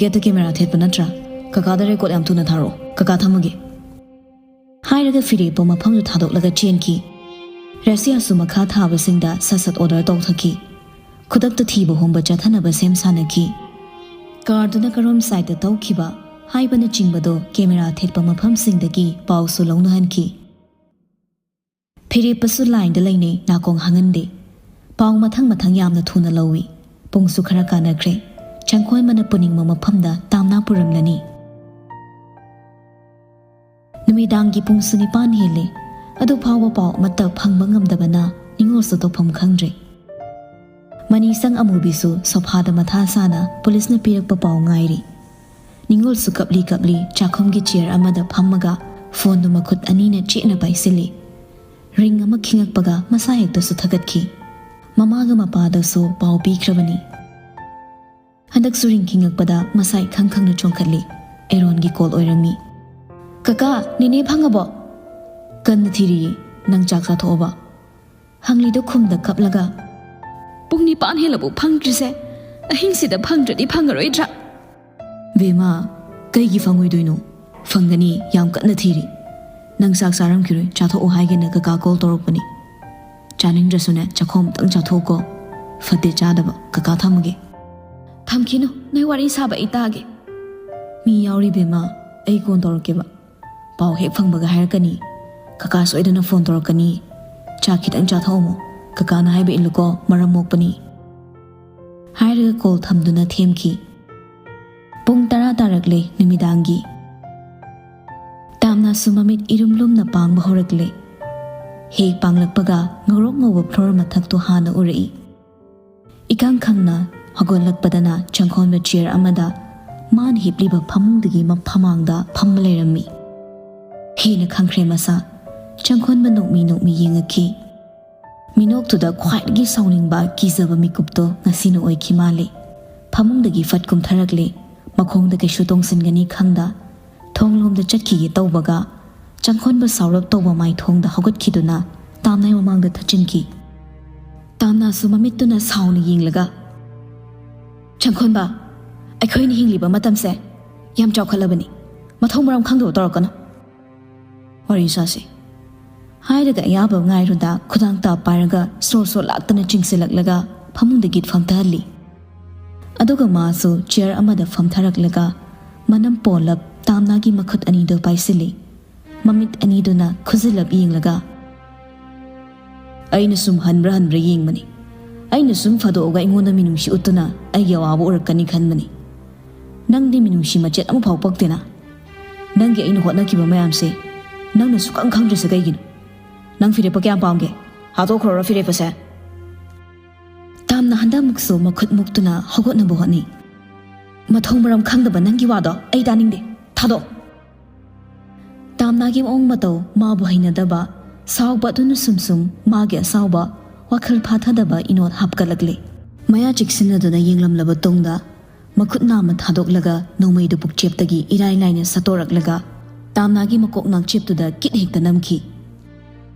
ꯒꯦꯠꯇ ꯀꯦꯃꯦꯔꯥ ꯊꯦꯠꯄ ꯅꯠꯇ꯭ꯔꯥ? ꯀꯀꯥꯗ ꯔꯦꯀꯣꯔꯗ ꯌꯥꯝ ꯊꯨꯅ ꯊꯥꯔꯛꯑꯣ꯫ ꯀꯀꯥ ꯊꯝꯃꯒꯦ꯫ ꯍꯥꯏꯔꯒ ꯐꯤꯔꯦꯞꯄ ꯃꯐꯝꯗꯨ ꯊꯥꯗꯣꯛꯂꯒ ꯆꯦꯟꯈꯤ꯫ ꯔꯁꯤꯌꯥꯁꯨ ꯃꯈꯥ ꯊꯥꯕꯁꯤꯡꯗ ꯁꯠ ꯁꯠ ꯑꯣꯔꯗꯔ ꯇꯧꯊꯈꯤ꯫ ꯈꯨꯗꯛꯇ ꯊꯤꯕ ꯍꯨꯝꯕ ꯆꯠꯊꯅꯕ ꯁꯦꯝ ꯁꯥꯅꯈꯤ꯫ ꯀꯥꯔꯗꯨꯅ ꯀꯔꯣꯝ ꯁꯥꯏꯗꯇ ꯊꯧꯈꯤꯕ ꯍꯥꯏꯕꯅꯆꯤꯡꯕꯗꯣ ꯀꯦꯃꯦꯔꯥ ꯊꯦꯠꯄ ꯃꯐꯝꯁꯤꯡꯗꯒꯤ ꯄꯥꯎꯁꯨ ꯂꯧꯅꯍꯟꯈꯤ꯫ ꯐꯤꯔꯦꯞꯄꯁꯨ ꯂꯥꯏꯟꯗ ꯂꯩꯅꯩ, ꯅꯥꯀꯣꯡ ꯍꯥꯡꯍꯟꯗꯦ꯫ ꯄꯥꯎ ꯃꯊꯪ ꯃꯊꯪ ꯌꯥꯝꯅ ꯊꯨꯅ ꯂꯧꯏ꯫ ꯄꯨꯡꯁꯨ ꯈꯔ ꯀꯥꯟꯅꯈ꯭ꯔꯦ꯫ ꯆꯪꯈꯣꯟꯕꯅ ꯄꯨꯅꯤꯡꯕ ꯃꯐꯝꯗ ꯇꯥꯝꯅꯥ ꯄꯨꯔꯝꯂꯅꯤ꯫ ꯅꯨꯃꯤꯗꯥꯡꯒꯤ ꯄꯨꯡꯁꯨ ꯅꯤꯄꯥꯟ ꯍꯦꯜꯂꯦ꯫ ꯑꯗꯨ ꯐꯥꯎꯕ ꯄꯥꯎ ꯑꯃꯠꯇ ꯐꯪꯕ ꯉꯝꯗꯕꯅ ꯅꯤꯉꯣꯜꯁꯨ ꯇꯧꯐꯝ ꯈꯪꯗ꯭ꯔꯦ꯫ ꯃꯅꯤꯁꯪ ꯑꯃꯨꯕꯤꯁꯨ ꯁꯣꯐꯥꯗ ꯃꯊꯥ ꯁꯥꯅ ꯄꯨꯂꯤꯁꯅ ꯄꯤꯔꯛꯄ ꯄꯥꯎ ꯉꯥꯏꯔꯤ꯫ ꯅꯤꯉꯣꯜꯁꯨ ꯀꯞꯂꯤ ꯀꯞꯂꯤ ꯆꯥꯛꯈꯨꯝꯒꯤ ꯆꯤꯌꯔ ꯑꯃꯗ ꯐꯝꯃꯒ ꯐꯣꯟꯗꯨ ꯃꯈꯨꯠ ꯑꯅꯤꯅ ꯆꯦꯠꯅ ꯄꯥꯏꯁꯤꯜꯂꯤ꯫ ꯔꯤꯡ ꯑꯃ ꯈꯤꯡꯉꯛꯄꯒ ꯃꯁꯥ ꯍꯦꯛꯇꯁꯨ ꯊꯥꯒꯠꯈꯤ꯫ ꯃꯃꯥꯒ ꯃꯄꯥꯗꯁꯨ ꯄꯥꯎ ꯄꯤꯈ꯭ꯔꯕꯅꯤ꯫ ꯍꯟꯗꯛꯁꯨ ꯔꯤꯡ ꯈꯤꯡꯉꯛꯄꯗ ꯃꯁꯥ ꯏꯈꯪ ꯈꯪꯅ ꯆꯣꯡꯈꯠꯂꯤ꯫ ꯑꯦꯔꯣꯟꯒꯤ ꯀꯣꯜ ꯑꯣꯏꯔꯝꯃꯤ꯫ "ꯀꯀꯥ, ꯅꯦꯅꯦ ꯐꯪꯉꯕꯣ?" "ꯀꯟꯅ ꯊꯤꯔꯤꯌꯦ꯫ ꯅꯪ ꯆꯥꯛ ꯆꯥꯊꯣꯛꯑꯕ?" ꯍꯪꯂꯤꯗꯨ ꯈꯨꯝꯗ ꯀꯞꯂꯒ, "ꯄꯨꯡ ꯅꯤꯄꯥꯟ ꯍꯦꯜꯂꯕꯨ ꯐꯪꯗ꯭ꯔꯤꯁꯦ꯫ ꯑꯍꯤꯡꯁꯤꯗ ꯐꯪꯗ꯭ꯔꯗꯤ ꯐꯪꯉꯔꯣꯏꯗ꯭ꯔꯥ?" "ꯕꯦꯝꯃ, ꯀꯩꯒꯤ ꯐꯪꯉꯣꯏꯗꯣꯏꯅꯣ? ꯐꯪꯒꯅꯤ, ꯌꯥꯝ ꯀꯟꯅ ꯊꯤꯔꯤ꯫ ꯅꯪ ꯆꯥꯛ ꯆꯥꯔꯝꯈꯤꯔꯣꯏ, ꯆꯥꯊꯣꯛꯑꯣ ꯍꯥꯏꯒꯦꯅ ꯀꯀꯥ ꯀꯣꯜ ꯇꯧꯔꯛꯄꯅꯤ꯫ ꯆꯥꯅꯤꯡꯗ꯭ꯔꯁꯨꯅꯦ, ꯆꯥꯛꯈꯣꯝ ꯑꯝꯇꯪ ꯆꯥꯊꯣꯛꯎꯀꯣ꯫ ꯐꯠꯇꯦ ꯆꯥꯗꯕ, ꯀꯀꯥ ꯊꯝꯃꯒꯦ꯫" "ꯊꯝꯈꯤꯅꯨ, ꯅꯣꯏ ꯋꯥꯔꯤ ꯁꯥꯕ ꯑꯩ ꯇꯥꯒꯦ꯫" "ꯃꯤ ꯌꯥꯎꯔꯤ ꯕꯦꯝꯃ, ꯑꯩ ꯀꯣꯟ ꯇꯧꯔꯛꯀꯦꯕ꯫ ꯄꯥꯎ ꯍꯦꯛ ꯐꯪꯕꯒ ꯍꯥꯏꯔꯛꯀꯅꯤ꯫ ꯀꯀꯥ ꯁꯣꯏꯗꯅ ꯐꯣꯟ ꯇꯧꯔꯛꯀꯅꯤ꯫ ꯆꯥꯛ ꯈꯤꯇꯪ ꯆꯥꯊꯣꯛꯑꯝꯃꯣ꯫ ꯀꯀꯥꯅ ꯍꯥꯏꯕ ꯏꯜꯂꯨꯀꯣ, ꯃꯔꯝ ꯃꯣꯛꯄꯅꯤ꯫ ꯍꯥꯏꯔꯒ ꯀꯣꯜ ꯊꯝꯗꯨꯅ ꯊꯦꯝꯈꯤ꯫ ꯄꯨꯡ ꯇꯔꯥ ꯇꯥꯔꯛꯂꯦ ꯅꯨꯃꯤꯗꯥꯡꯒꯤ꯫ ꯇꯥꯝꯅꯥꯁꯨ ꯃꯃꯤꯠ ꯏꯔꯨꯝ ꯂꯨꯝꯅ ꯄꯥꯡꯕ ꯍꯧꯔꯛꯂꯦ꯫ ꯍꯦꯛ ꯄꯥꯡꯂꯛꯄꯒ ꯉꯧꯔꯣꯛ ꯉꯧꯕ ꯐ꯭ꯂꯣꯔ ꯃꯊꯛꯇꯨ ꯍꯥꯟꯅ ꯎꯔꯛꯏ꯫ ꯏꯀꯪ ꯈꯪꯅ ꯍꯧꯒꯠꯂꯛꯄꯗꯅ ꯆꯪꯈꯣꯟꯕ ꯆꯤꯌꯔ ꯑꯃꯗ ꯃꯥꯅ ꯍꯤꯞꯂꯤꯕ ꯐꯃꯨꯡꯗꯨꯒꯤ ꯃꯐꯝꯃꯥꯡꯗ ꯐꯝꯃ ꯂꯩꯔꯝꯃꯤ꯫ ꯍꯦꯟꯅ ꯈꯪꯈ꯭ꯔꯦ ꯃꯁꯥ꯫ ꯆꯪꯈꯣꯟꯕ ꯅꯣꯛꯃꯤ ꯅꯣꯛꯃꯤ ꯌꯦꯡꯉꯛꯈꯤ꯫ ꯃꯤꯅꯣꯛꯇꯨꯗ ꯈ꯭ꯋꯥꯏꯗꯒꯤ ꯁꯥꯎꯅꯤꯡꯕ, ꯀꯤꯖꯕ ꯃꯤꯀꯨꯞꯇꯣ ꯉꯁꯤꯅ ꯑꯣꯏꯈꯤ ꯃꯥꯜꯂꯤ꯫ ꯐꯃꯨꯡꯗꯒꯤ ꯐꯠ ꯀꯨꯝꯊꯔꯛꯂꯦ꯫ ꯃꯈꯣꯡꯗ ꯀꯩꯁꯨ ꯇꯣꯡꯁꯤꯟꯒꯅꯤ ꯈꯪꯗ ꯊꯣꯡꯂꯣꯝꯗ ꯆꯠꯈꯤꯒꯦ ꯇꯧꯕꯒ, ꯆꯪꯈꯣꯟꯕ ꯁꯥꯎꯔꯞ ꯇꯧꯕ ꯃꯥꯏꯊꯣꯡꯗ ꯍꯧꯒꯠꯈꯤꯗꯨꯅ ꯇꯥꯝꯅꯥꯏ ꯃꯃꯥꯡꯗ ꯊꯠꯆꯤꯟꯈꯤ꯫ ꯇꯥꯝꯅꯥꯁꯨ ꯃꯃꯤꯠꯇꯨꯅ ꯁꯥꯎꯅ ꯌꯦꯡꯂꯒ, "ꯆꯪꯈꯣꯟꯕ, ꯑꯩꯈꯣꯏꯅ ꯍꯤꯡꯂꯤꯕ ꯃꯇꯝꯁꯦ ꯌꯥꯝ ꯆꯥꯎꯈꯠꯂꯕꯅꯤ꯫ ꯃꯊꯧ ꯃꯔꯝ ꯈꯪꯗꯕ ꯇꯧꯔꯛꯀꯅꯨ꯫ ꯋꯥꯔꯤ ꯁꯥꯁꯤ," ꯍꯥꯏꯔꯒ ꯑꯌꯥꯕ ꯉꯥꯏꯔꯨꯗ ꯈꯨꯗꯥꯡ ꯇꯥ ꯄꯥꯏꯔꯒ ꯁꯣꯔ ꯁꯣꯔ ꯂꯥꯛꯇꯅ ꯆꯤꯡꯁꯤꯜꯂꯛꯂꯒ ꯐꯃꯨꯡꯗ ꯒꯤꯠ ꯐꯝꯊꯍꯜꯂꯤ꯫ ꯑꯗꯨꯒ ꯃꯥꯁꯨ ꯆꯤꯌꯔ ꯑꯃꯗ ꯐꯝꯊꯔꯛꯂꯒ ꯃꯅꯝ ꯄꯣꯜꯂꯞ ꯇꯥꯝꯅꯥꯒꯤ ꯃꯈꯨꯠ ꯑꯅꯤꯗꯨ ꯄꯥꯏꯁꯤꯜꯂꯤ꯫ ꯃꯃꯤꯠ ꯑꯅꯤꯗꯨꯅ ꯈꯨꯖꯤꯜꯂꯞ ꯌꯦꯡꯂꯒ, "ꯑꯩꯅ ꯁꯨꯝ ꯍꯟꯕ꯭ꯔꯥ ꯍꯟꯕ꯭ꯔꯥ ꯌꯦꯡꯕꯅꯤ꯫ ꯑꯩꯅ ꯁꯨꯝ ꯐꯥꯗꯣꯛꯑꯒ ꯑꯩꯉꯣꯟꯗ ꯃꯤꯅꯨꯡꯁꯤ ꯎꯠꯇꯨꯅ ꯑꯩꯒꯤ ꯑꯋꯥꯕ ꯎꯔꯛꯀꯅꯤ ꯈꯟꯕꯅꯤ꯫ ꯅꯪꯗꯤ ꯃꯤꯅꯨꯡꯁꯤ ꯃꯆꯦꯠ ꯑꯃꯐꯥꯎ ꯄꯣꯛꯇꯦꯅ꯫ ꯅꯪꯒꯤ ꯑꯩꯅ ꯍꯣꯠꯅꯈꯤꯕ ꯃꯌꯥꯝꯁꯦ ꯅꯪꯅ ꯁꯨꯛꯈꯪ ꯈꯪꯗ꯭ꯔꯤꯁꯦ ꯀꯩꯒꯤꯅꯣ? ꯅꯪ ꯐꯤꯔꯦꯞꯄ ꯀꯌꯥꯝ ꯄꯥꯝꯒꯦ? ꯍꯥꯠꯇꯣꯛꯈ꯭ꯔꯣꯔ ꯐꯤꯔꯦꯞꯄꯁꯦ?" ꯇꯥꯝꯅ ꯍꯟꯗꯛꯃꯨꯛꯁꯨ ꯃꯈꯨꯠ ꯃꯨꯛꯇꯨꯅ ꯍꯧꯒꯠꯅꯕ ꯍꯣꯠꯅꯩ꯫ "ꯃꯊꯣꯡ ꯃꯔꯝ ꯈꯪꯗꯕ ꯅꯪꯒꯤ ꯋꯥꯗꯣ ꯑꯩ ꯇꯥꯅꯤꯡꯗꯦ꯫ ꯊꯥꯗꯣꯛ!" ꯇꯥꯝꯅꯥꯒꯤ ꯃꯑꯣꯡ ꯃꯇꯧ ꯃꯥꯕꯨ ꯍꯩꯅꯗꯕ, ꯁꯥꯎꯕ ꯑꯗꯨꯅ ꯁꯨꯝ ꯁꯨꯝ ꯃꯥꯒꯤ ꯑꯁꯥꯎꯕ, ꯋꯥꯈꯜ ꯐꯥꯊꯗꯕ ꯏꯅꯣꯠ ꯍꯥꯞꯀꯠꯂꯛꯂꯦ꯫ ꯃꯌꯥ ꯆꯤꯛꯁꯤꯟꯅꯗꯨꯅ ꯌꯦꯡꯂꯝꯂꯕ ꯇꯨꯡꯗ ꯃꯈꯨꯠ ꯅꯥꯝꯃ ꯊꯥꯗꯣꯛꯂꯒ ꯅꯣꯡꯃꯩꯗꯨ ꯄꯨꯛꯆꯦꯞꯇꯒꯤ ꯏꯔꯥꯏ ꯂꯥꯏꯅ ꯁꯠꯇꯣꯔꯛꯂꯒ ꯇꯥꯝꯅꯥꯒꯤ ꯃꯀꯣꯛ ꯅꯥꯛꯆꯦꯞꯇꯨꯗ ꯀꯤꯠ ꯍꯦꯛꯇ ꯅꯝꯈꯤ꯫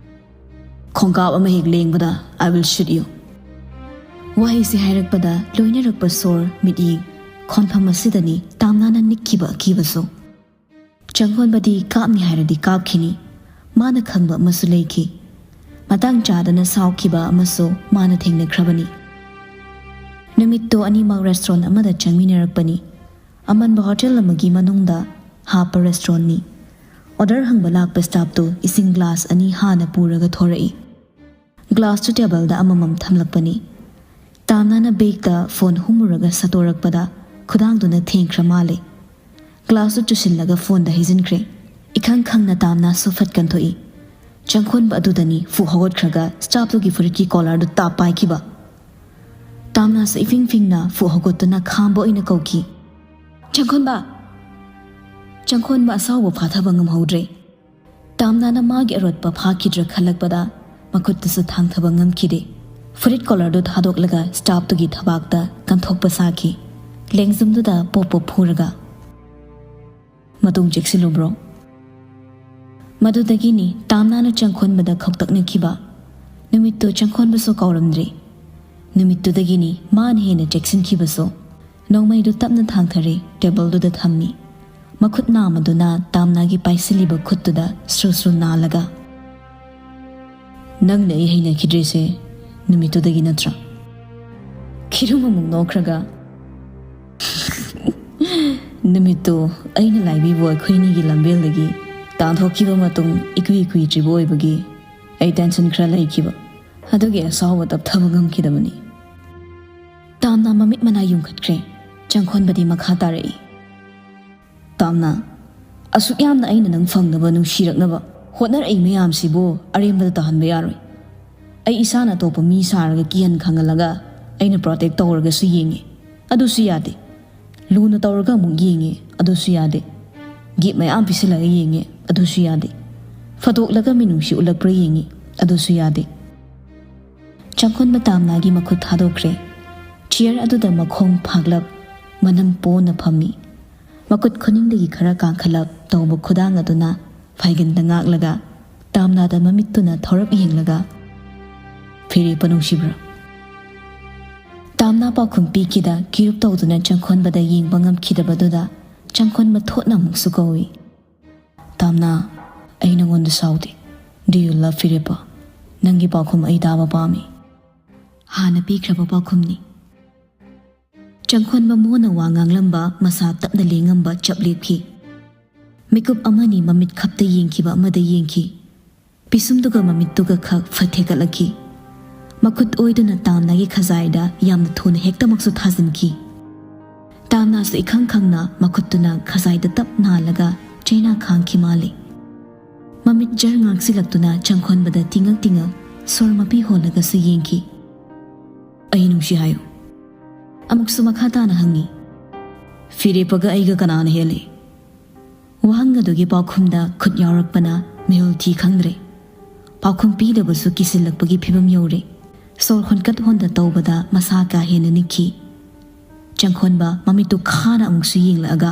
"ꯈꯣꯡꯀꯥꯞ ꯑꯃ ꯍꯦꯛ ꯂꯦꯡꯕꯗ I will shoot you." ꯋꯥꯍꯩꯁꯤ ꯍꯥꯏꯔꯛꯄꯗ ꯂꯣꯏꯅꯔꯛꯄ ꯁꯣꯔ, ꯃꯤꯠꯌꯦꯡ, ꯈꯣꯟꯐꯝ ꯑꯁꯤꯗꯅꯤ ꯇꯥꯝꯅꯥꯅ ꯅꯤꯛꯈꯤꯕ ꯑꯀꯤꯕꯁꯨ꯫ ꯆꯪꯈꯣꯟꯕꯗꯤ ꯀꯥꯞꯅꯤ ꯍꯥꯏꯔꯗꯤ ꯀꯥꯞꯈꯤꯅꯤ꯫ ꯃꯥꯅ ꯈꯪꯕ ꯑꯃꯁꯨ ꯂꯩꯈꯤ꯫ ꯃꯇꯥꯡ ꯆꯥꯗꯅ ꯁꯥꯎꯈꯤꯕ ꯑꯃꯁꯨ ꯃꯥꯅ ꯊꯦꯡꯅꯈ꯭ꯔꯕꯅꯤ꯫ ꯅꯨꯃꯤꯠꯇꯣ ꯑꯅꯤꯃꯛ ꯔꯦꯁꯇꯨꯔꯦꯟ ꯑꯃꯗ ꯆꯪꯃꯤꯟꯅꯔꯛꯄꯅꯤ꯫ ꯑꯃꯟꯕ ꯍꯣꯇꯦꯜ ꯑꯃꯒꯤ ꯃꯅꯨꯡꯗ ꯍꯥꯞꯄ ꯔꯦꯁꯇꯨꯔꯦꯟꯅꯤ꯫ ꯑꯣꯔꯗꯔ ꯍꯪꯕ ꯂꯥꯛꯄ ꯁ꯭ꯇꯥꯐꯇꯨ ꯏꯁꯤꯡ ꯒ꯭ꯂꯥꯁ ꯑꯅꯤ ꯍꯥꯟꯅ ꯄꯨꯔꯒ ꯊꯣꯔꯛꯏ꯫ ꯒ꯭ꯂꯥꯁꯇꯨ ꯇꯦꯕꯜꯗ ꯑꯃꯃꯝ ꯊꯝꯂꯛꯄꯅꯤ꯫ ꯇꯥꯝꯅꯥꯅ ꯕꯦꯒꯇ ꯐꯣꯟ ꯍꯨꯝꯃꯨꯔꯒ ꯁꯠꯇꯣꯔꯛꯄꯗ ꯈꯨꯗꯥꯡꯗꯨꯅ ꯊꯦꯡꯈ꯭ꯔ ꯃꯥꯜꯂꯦ꯫ ꯒ꯭ꯂꯥꯁꯇꯨ ꯆꯨꯁꯤꯜꯂꯒ ꯐꯣꯟꯗ ꯍꯩꯖꯤꯟꯈ꯭ꯔꯦ꯫ ꯏꯈꯪ ꯈꯪꯅ ꯇꯥꯝꯅꯥꯁꯨ ꯐꯠ ꯀꯟꯊꯣꯛꯏ꯫ ꯆꯪꯈꯣꯟꯕ ꯑꯗꯨꯗꯅꯤ ꯐꯨ ꯍꯧꯒꯠꯈ꯭ꯔꯒ ꯁ꯭ꯇꯥꯐꯇꯨꯒꯤ ꯐꯨꯔꯤꯠꯀꯤ ꯀꯣꯂꯔꯗꯨ ꯇꯥꯞ ꯄꯥꯏꯈꯤꯕ꯫ ꯇꯥꯝꯅꯥꯁꯨ ꯏꯐꯤꯡ ꯐꯤꯡꯅ ꯐꯨ ꯍꯧꯒꯠꯇꯨꯅ ꯈꯥꯝꯕ ꯑꯣꯏꯅ ꯀꯧꯈꯤ꯫ "ꯆꯪꯈꯣꯟꯕ! ꯆꯪꯈꯣꯟꯕ ꯑꯁꯥꯎꯕ ꯐꯥꯊꯕ ꯉꯝꯍꯧꯗ꯭ꯔꯦ꯫ ꯇꯥꯝꯅꯥꯅ ꯃꯥꯒꯤ ꯑꯔꯣꯠꯄ ꯐꯥꯈꯤꯗ꯭ꯔꯥ ꯈꯜꯂꯛꯄꯗ ꯃꯈꯨꯠꯇꯨꯁꯨ ꯊꯥꯡꯊꯕ ꯉꯝꯈꯤꯗꯦ꯫ ꯐꯨꯔꯤꯠ ꯀꯣꯂꯔꯗꯨ ꯊꯥꯗꯣꯛꯂꯒ ꯁ꯭ꯇꯥꯐꯇꯨꯒꯤ ꯊꯕꯥꯛꯇ ꯀꯟꯊꯣꯛꯄ ꯁꯥꯈꯤ꯫ ꯂꯦꯡꯖꯨꯝꯗꯨꯗ ꯄꯣꯞ ꯄꯣꯞ ꯐꯨꯔꯒ, "ꯃꯇꯨꯡ ꯆꯦꯛꯁꯤꯜꯂꯨ, ꯕ꯭ꯔꯣ꯫" ꯃꯗꯨꯗꯒꯤꯅꯤ ꯇꯥꯝꯅꯥꯅ ꯆꯪꯈꯣꯟꯕꯗ ꯈꯧꯇꯛꯅꯈꯤꯕ꯫ ꯅꯨꯃꯤꯠꯇꯨ ꯆꯪꯈꯣꯟꯕꯁꯨ ꯀꯥꯎꯔꯝꯗ꯭ꯔꯤ꯫ ꯅꯨꯃꯤꯠꯇꯨꯗꯒꯤꯅꯤ ꯃꯥꯅ ꯍꯦꯟꯅ ꯆꯦꯛꯁꯤꯟꯈꯤꯕꯁꯨ꯫ ꯅꯣꯡꯃꯩꯗꯨ ꯇꯞꯅ ꯊꯥꯡꯊꯔꯦ, ꯇꯦꯕꯜꯗꯨꯗ ꯊꯝꯃꯤ꯫ ꯃꯈꯨꯠ ꯅꯥꯝꯃꯗꯨꯅ ꯇꯥꯝꯅꯥꯒꯤ ꯄꯥꯏꯁꯤꯜꯂꯤꯕ ꯈꯨꯠꯇꯨꯗ ꯁ꯭ꯔꯨ ꯁ꯭ꯔꯨ ꯅꯥꯜꯂꯒ, "ꯅꯪꯅ ꯑꯩ ꯍꯩꯅꯈꯤꯗ꯭ꯔꯤꯁꯦ ꯅꯨꯃꯤꯠꯇꯨꯗꯒꯤ ꯅꯠꯇ꯭ꯔꯥ?" ꯈꯤꯔꯨꯝ ꯑꯃꯨꯛ ꯅꯣꯛꯈ꯭ꯔꯒ, "ꯅꯨꯃꯤꯠꯇꯨ ꯑꯩꯅ ꯂꯥꯏꯕꯤꯕꯨ ꯑꯩꯈꯣꯏꯅꯤꯒꯤ ꯂꯝꯕꯦꯜꯗꯒꯤ ꯇꯥꯟꯊꯣꯛꯈꯤꯕ ꯃꯇꯨꯡ ꯏꯀꯨꯏ ꯀꯨꯏꯗ꯭ꯔꯤꯕ ꯑꯣꯏꯕꯒꯤ ꯑꯩ ꯇꯦꯟꯁꯟ ꯈꯔ ꯂꯩꯈꯤꯕ꯫ ꯑꯗꯨꯒꯤ ꯑꯁꯥꯎꯕ ꯇꯞꯊꯕ ꯉꯝꯈꯤꯗꯕꯅꯤ꯫" ꯇꯥꯝꯅꯥ ꯃꯃꯤꯠ ꯃꯅꯥ ꯌꯨꯡꯈꯠꯈ꯭ꯔꯦ꯫ ꯆꯪꯈꯣꯟꯕꯗꯤ ꯃꯈꯥ ꯇꯥꯔꯛꯏ꯫ "ꯇꯥꯝꯅꯥ, ꯑꯁꯨꯛ ꯌꯥꯝꯅ ꯑꯩꯅ ꯅꯪ ꯐꯪꯅꯕ, ꯅꯨꯡꯁꯤꯔꯛꯅꯕ ꯍꯣꯠꯅꯔꯛꯏ ꯃꯌꯥꯝꯁꯤꯕꯨ ꯑꯔꯦꯝꯕꯗ ꯇꯥꯍꯟꯕ ꯌꯥꯔꯣꯏ꯫ ꯑꯩ ꯏꯁꯥꯅ ꯑꯇꯣꯞꯄ ꯃꯤ ꯁꯥꯔꯒ ꯀꯤꯍꯟ ꯈꯪꯍꯜꯂꯒ ꯑꯩꯅ ꯄ꯭ꯔꯣꯇꯦꯛ ꯇꯧꯔꯒꯁꯨ ꯌꯦꯡꯉꯤ, ꯑꯗꯨꯁꯨ ꯌꯥꯗꯦ꯫ ꯂꯨꯅ ꯇꯧꯔꯒ ꯑꯃꯨꯛ ꯌꯦꯡꯉꯤ, ꯑꯗꯨꯁꯨ ꯌꯥꯗꯦ꯫ ꯒꯤꯐ ꯃꯌꯥꯝ ꯄꯤꯁꯤꯜꯂꯒ ꯌꯦꯡꯉꯤ, ꯑꯗꯨꯁꯨ ꯌꯥꯗꯦ꯫ ꯐꯥꯗꯣꯛꯂꯒ ꯃꯤꯅꯨꯡꯁꯤ ꯎꯠꯂꯛꯄ꯭ꯔꯥ ꯌꯦꯡꯉꯤ, ꯑꯗꯨꯁꯨ ꯌꯥꯗꯦ꯫" ꯆꯪꯈꯣꯟꯕ ꯇꯥꯝꯅꯥꯒꯤ ꯃꯈꯨꯠ ꯊꯥꯗꯣꯛꯈ꯭ꯔꯦ꯫ ꯆꯤꯌꯔ ꯑꯗꯨꯗ ꯃꯈꯣꯡ ꯐꯥꯛꯂꯞ, ꯃꯅꯝ ꯄꯣꯅ ꯐꯝꯃꯤ꯫ ꯃꯈꯨꯠ ꯈꯨꯅꯤꯡꯗꯒꯤ ꯈꯔ ꯀꯥꯡꯈꯠꯂꯞ ꯇꯧꯕ ꯈꯨꯗꯥꯡ ꯑꯗꯨꯅ ꯐꯥꯏꯒꯟꯗ ꯉꯥꯛꯂꯒ, ꯇꯥꯝꯅꯥꯗ ꯃꯃꯤꯠꯇꯨꯅ ꯊꯧꯔꯞ ꯌꯦꯡꯂꯒ, "ꯐꯤꯔꯦꯞꯄ ꯅꯨꯡꯁꯤꯕ꯭ꯔꯥ?" ꯇꯥꯝꯅꯥ ꯄꯥꯎꯈꯨꯝ ꯄꯤꯈꯤꯗ ꯀꯤꯔꯨꯞ ꯇꯧꯗꯨꯅ ꯆꯪꯈꯣꯟꯕꯗ ꯌꯦꯡꯕ ꯉꯝꯈꯤꯗꯕꯗꯨꯗ ꯆꯪꯈꯣꯟꯕ ꯊꯣꯠꯅ ꯑꯃꯨꯛꯁꯨ ꯀꯧꯏ꯫ "ꯇꯥꯝꯅꯥ, ꯑꯩ ꯅꯉꯣꯟꯗ ꯁꯥꯎꯗꯦ꯫ Do you love ꯐꯤꯔꯦꯞꯄ? ꯅꯪꯒꯤ ꯄꯥꯎꯈꯨꯝ ꯑꯩ ꯇꯥꯕ ꯄꯥꯝꯃꯤ꯫" ꯍꯥꯟꯅ ꯄꯤꯈ꯭ꯔꯕ ꯄꯥꯎꯈꯨꯝꯅꯤ꯫ ꯆꯪꯈꯣꯟꯕ ꯃꯣꯟꯅ ꯋꯥ ꯉꯥꯡꯂꯝꯕ, ꯃꯁꯥ ꯇꯞꯅ ꯂꯦꯡꯉꯝꯕ ꯆꯞ ꯂꯦꯞꯈꯤ꯫ ꯃꯤꯀꯨꯞ ꯑꯃꯅꯤ ꯃꯃꯤꯠ ꯈꯞꯇ ꯌꯦꯡꯈꯤꯕ ꯑꯃꯗ ꯌꯦꯡꯈꯤ꯫ ꯄꯤꯁꯨꯝꯗꯨꯒ ꯃꯃꯤꯠꯇꯨꯒ ꯈꯛ ꯐꯠ ꯊꯦꯛꯀꯠꯂꯛꯈꯤ꯫ ꯃꯈꯨꯠ ꯑꯣꯏꯗꯨꯅ ꯇꯥꯝꯅꯥꯒꯤ ꯈꯖꯥꯏꯗ ꯌꯥꯝꯅ ꯊꯨꯅ ꯍꯦꯛꯇꯃꯛꯁꯨ ꯊꯥꯖꯤꯟꯈꯤ꯫ ꯇꯥꯝꯅꯥꯁꯨ ꯏꯈꯪ ꯈꯪꯅ ꯃꯈꯨꯠꯇꯨꯅ ꯈꯖꯥꯏꯗ ꯇꯞ ꯅꯥꯜꯂꯒ ꯆꯩꯅꯥ ꯈꯥꯡꯈꯤ ꯃꯥꯜꯂꯤ꯫ ꯃꯃꯤꯠ ꯖꯔ ꯉꯥꯡꯁꯤꯜꯂꯛꯇꯨꯅ ꯆꯪꯈꯣꯟꯕꯗ ꯇꯤꯡꯉꯛ ꯇꯤꯡꯉꯛ ꯁꯣꯔ ꯃꯄꯤ ꯍꯣꯜꯂꯒꯁꯨ ꯌꯦꯡꯈꯤ꯫ "ꯑꯩ ꯅꯨꯡꯁꯤ ꯍꯥꯏꯌꯨ?" ꯑꯃꯨꯛꯁꯨ ꯃꯈꯥ ꯇꯥꯅ ꯍꯪꯉꯤ꯫ "ꯐꯤꯔꯦꯞꯄꯒ ꯑꯩꯒ ꯀꯅꯥꯅ ꯍꯦꯜꯂꯤ?" ꯋꯥꯍꯪ ꯑꯗꯨꯒꯤ ꯄꯥꯎꯈꯨꯝꯗ ꯈꯨꯠ ꯌꯥꯎꯔꯛꯄꯅ ꯃꯤꯍꯨꯜ ꯊꯤ ꯈꯪꯗ꯭ꯔꯦ꯫ ꯄꯥꯎꯈꯨꯝ ꯄꯤꯗꯕꯁꯨ ꯀꯤꯁꯤꯜꯂꯛꯄꯒꯤ ꯐꯤꯕꯝ ꯌꯧꯔꯦ꯫ ꯁꯣꯔ ꯍꯣꯟꯀꯠ ꯍꯣꯟꯗ ꯇꯧꯕꯗ ꯃꯁꯥ ꯀꯥ ꯍꯦꯟꯅ ꯅꯤꯛꯈꯤ꯫ ꯆꯪꯈꯣꯟꯕ ꯃꯃꯤꯠꯇꯨ ꯈꯥꯅ ꯑꯃꯨꯛꯁꯨ ꯌꯦꯡꯂꯛꯑꯒ,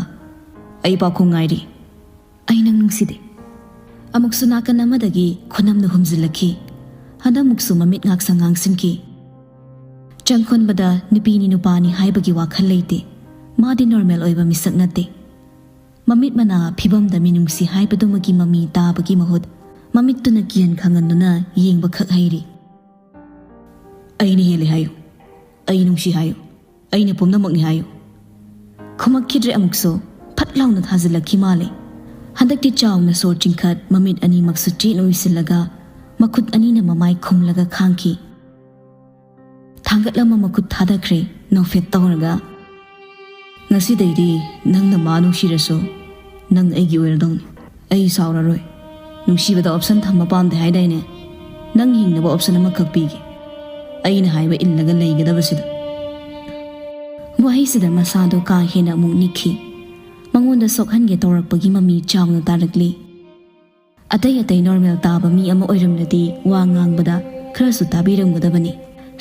"ꯑꯩ ꯄꯥꯎꯈꯨꯝ ꯉꯥꯏꯔꯤ꯫ ꯑꯩ ꯅꯪ ꯅꯨꯡꯁꯤꯗꯦ꯫" ꯑꯃꯨꯛꯁꯨ ꯅꯥꯀꯟ ꯑꯃꯗꯒꯤ ꯈꯨꯅꯝꯅ ꯍꯨꯝꯖꯤꯜꯂꯛꯈꯤ꯫ ꯍꯟꯗꯛꯃꯨꯛꯁꯨ ꯃꯃꯤꯠ ꯉꯥꯛꯁꯪ ꯉꯥꯡꯁꯤꯟꯈꯤ꯫ ꯆꯪꯈꯣꯟꯕꯗ ꯅꯨꯄꯤꯅꯤ ꯅꯨꯄꯥꯅꯤ ꯍꯥꯏꯕꯒꯤ ꯋꯥꯈꯜ ꯂꯩꯇꯦ꯫ ꯃꯥꯗꯤ ꯅꯣꯔꯃꯦꯜ ꯑꯣꯏꯕ ꯃꯤꯁꯛ ꯅꯠꯇꯦ꯫ ꯃꯃꯤꯠ ꯃꯅꯥ ꯐꯤꯕꯝꯗ ꯃꯤꯅꯨꯡꯁꯤ ꯍꯥꯏꯕꯗꯨꯃꯒꯤ ꯃꯃꯤ ꯇꯥꯕꯒꯤ ꯃꯍꯨꯠ ꯃꯃꯤꯠꯇꯨꯅ ꯀꯤꯍꯟ ꯈꯪꯍꯟꯗꯨꯅ ꯌꯦꯡꯕꯈꯛ ꯍꯩꯔꯤ꯫ "ꯑꯩꯅ ꯍꯦꯜꯂꯤ ꯍꯥꯏꯌꯨ, ꯑꯩ ꯅꯨꯡꯁꯤ ꯍꯥꯏꯌꯨ, ꯑꯩꯅ ꯄꯨꯝꯅꯃꯛꯅꯤ ꯍꯥꯏꯌꯨ꯫" ꯈꯨꯝꯃꯛꯈꯤꯗ꯭ꯔꯦ ꯑꯃꯨꯛꯁꯨ꯫ ꯐꯠ ꯂꯥꯎꯅ ꯊꯥꯖꯤꯜꯂꯛꯈꯤ ꯃꯥꯜꯂꯦ꯫ ꯍꯟꯗꯛꯇꯤ ꯆꯥꯎꯅ ꯁꯣꯔ ꯆꯤꯡꯈꯠ ꯃꯃꯤꯠ ꯑꯅꯤꯃꯛꯁꯨ ꯆꯦꯠꯅ ꯎꯏꯁꯤꯜꯂꯒ ꯃꯈꯨꯠ ꯑꯅꯤꯅ ꯃꯃꯥꯏ ꯈꯨꯝꯂꯒ ꯈꯥꯡꯈꯤ꯫ ꯊꯥꯡꯒꯠꯂꯝꯕ ꯃꯈꯨꯠ ꯊꯥꯗꯈ꯭ꯔꯦ ꯅꯣꯛꯐꯦꯠ ꯇꯧꯔꯒ꯫ "ꯉꯁꯤꯗꯩꯗꯤ ꯅꯪꯅ ꯃꯥ ꯅꯨꯡꯁꯤꯔꯁꯨ ꯅꯪ ꯑꯩꯒꯤ ꯑꯣꯏꯔꯗꯧꯅꯤ꯫ ꯑꯩ ꯁꯥꯎꯔꯔꯣꯏ꯫ ꯅꯨꯡꯁꯤꯕꯗ ꯑꯣꯞꯁꯟ ꯊꯝꯕ ꯄꯥꯝꯗꯦ ꯍꯥꯏꯗꯥꯏꯅꯦ? ꯅꯪ ꯍꯤꯡꯅꯕ ꯑꯣꯞꯁꯟ ꯑꯃꯈꯛ ꯄꯤꯒꯦ꯫ ꯑꯩꯅ ꯍꯥꯏꯕ ꯏꯜꯂꯒ ꯂꯩꯒꯗꯕꯁꯤꯗ꯫" ꯋꯥꯍꯩꯁꯤꯗ ꯃꯁꯥꯗꯣ ꯀꯥ ꯍꯦꯟꯅ ꯑꯃꯨꯛ ꯅꯤꯛꯈꯤ꯫ ꯃꯉꯣꯟꯗ ꯁꯣꯛꯍꯟꯒꯦ ꯇꯧꯔꯛꯄꯒꯤ ꯃꯃꯤ ꯆꯥꯎꯅ ꯇꯥꯔꯛꯂꯤ꯫ ꯑꯇꯩ ꯑꯇꯩ ꯅꯣꯔꯃꯦꯜ ꯇꯥꯕ ꯃꯤ ꯑꯃ ꯑꯣꯏꯔꯝꯂꯗꯤ ꯋꯥ ꯉꯥꯡꯕꯗ ꯈꯔꯁꯨ ꯇꯥꯕꯤꯔꯝꯒꯗꯕꯅꯤ꯫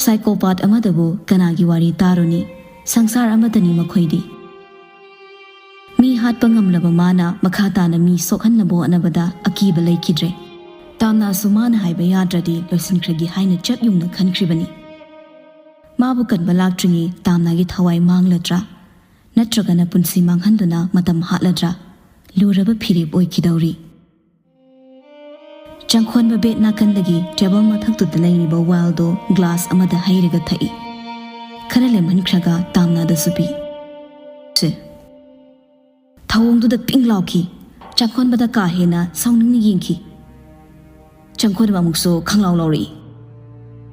ꯁꯥꯏꯀꯣꯄꯥꯠ ꯑꯃꯗꯕꯨ ꯀꯅꯥꯒꯤ ꯋꯥꯔꯤ ꯇꯥꯔꯨꯅꯤ? ꯁꯪꯁꯥꯔ ꯑꯃꯗꯅꯤ ꯃꯈꯣꯏꯗꯤ꯫ ꯃꯤ ꯍꯥꯠꯄ ꯉꯝꯂꯕ ꯃꯥꯅ ꯃꯈꯥ ꯇꯥꯅ ꯃꯤ ꯁꯣꯛꯍꯟꯅꯕ ꯍꯣꯠꯅꯕꯗ ꯑꯀꯤꯕ ꯂꯩꯈꯤꯗ꯭ꯔꯦ꯫ ꯇꯥꯝꯅꯥꯁꯨ ꯃꯥꯅ ꯍꯥꯏꯕ ꯌꯥꯗ꯭ꯔꯗꯤ ꯂꯣꯏꯁꯤꯟꯈ꯭ꯔꯒꯦ ꯍꯥꯏꯅ ꯆꯞ ꯌꯨꯡꯅ ꯈꯟꯈ꯭ꯔꯤꯕꯅꯤ꯫ ꯃꯥꯕꯨ ꯀꯟꯕ ꯂꯥꯛꯇ꯭ꯔꯤꯉꯩ ꯇꯥꯝꯅꯥꯒꯤ ꯊꯋꯥꯏ ꯃꯥꯡꯂꯗ꯭ꯔꯥ? ꯅꯠꯇ꯭ꯔꯒꯅ ꯄꯨꯟꯁꯤ ꯃꯥꯡꯍꯟꯗꯨꯅ ꯃꯇꯝ ꯍꯥꯠꯂꯗ꯭ꯔꯥ? ꯂꯨꯔꯕ ꯐꯤꯔꯦꯞ ꯑꯣꯏꯈꯤꯗꯧꯔꯤ꯫ ꯆꯪꯈꯣꯟꯕ ꯕꯦꯠ ꯅꯥꯀꯟꯗꯒꯤ ꯇꯦꯕꯜ ꯃꯊꯛꯇꯨꯗ ꯂꯩꯔꯤꯕ ꯋꯥꯏꯜꯗꯣ ꯒ꯭ꯂꯥꯁ ꯑꯃꯗ ꯍꯩꯔꯒ ꯊꯛꯏ꯫ ꯈꯔ ꯂꯦꯝꯍꯟꯈ꯭ꯔꯒ ꯇꯥꯝꯅꯥꯗꯁꯨ ꯄꯤ꯫ ꯁꯦ꯫ ꯊꯧꯑꯣꯡꯗꯨꯗ ꯄꯤꯡ ꯂꯥꯎꯈꯤ꯫ ꯆꯪꯈꯣꯟꯕꯗ ꯀꯥ ꯍꯦꯟꯅ ꯁꯥꯎꯅꯤꯡꯅ ꯌꯦꯡꯈꯤ꯫ ꯆꯪꯈꯣꯟꯕ ꯑꯃꯨꯛꯁꯨ ꯈꯪꯂꯥꯎ ꯂꯥꯎꯔꯛꯏ꯫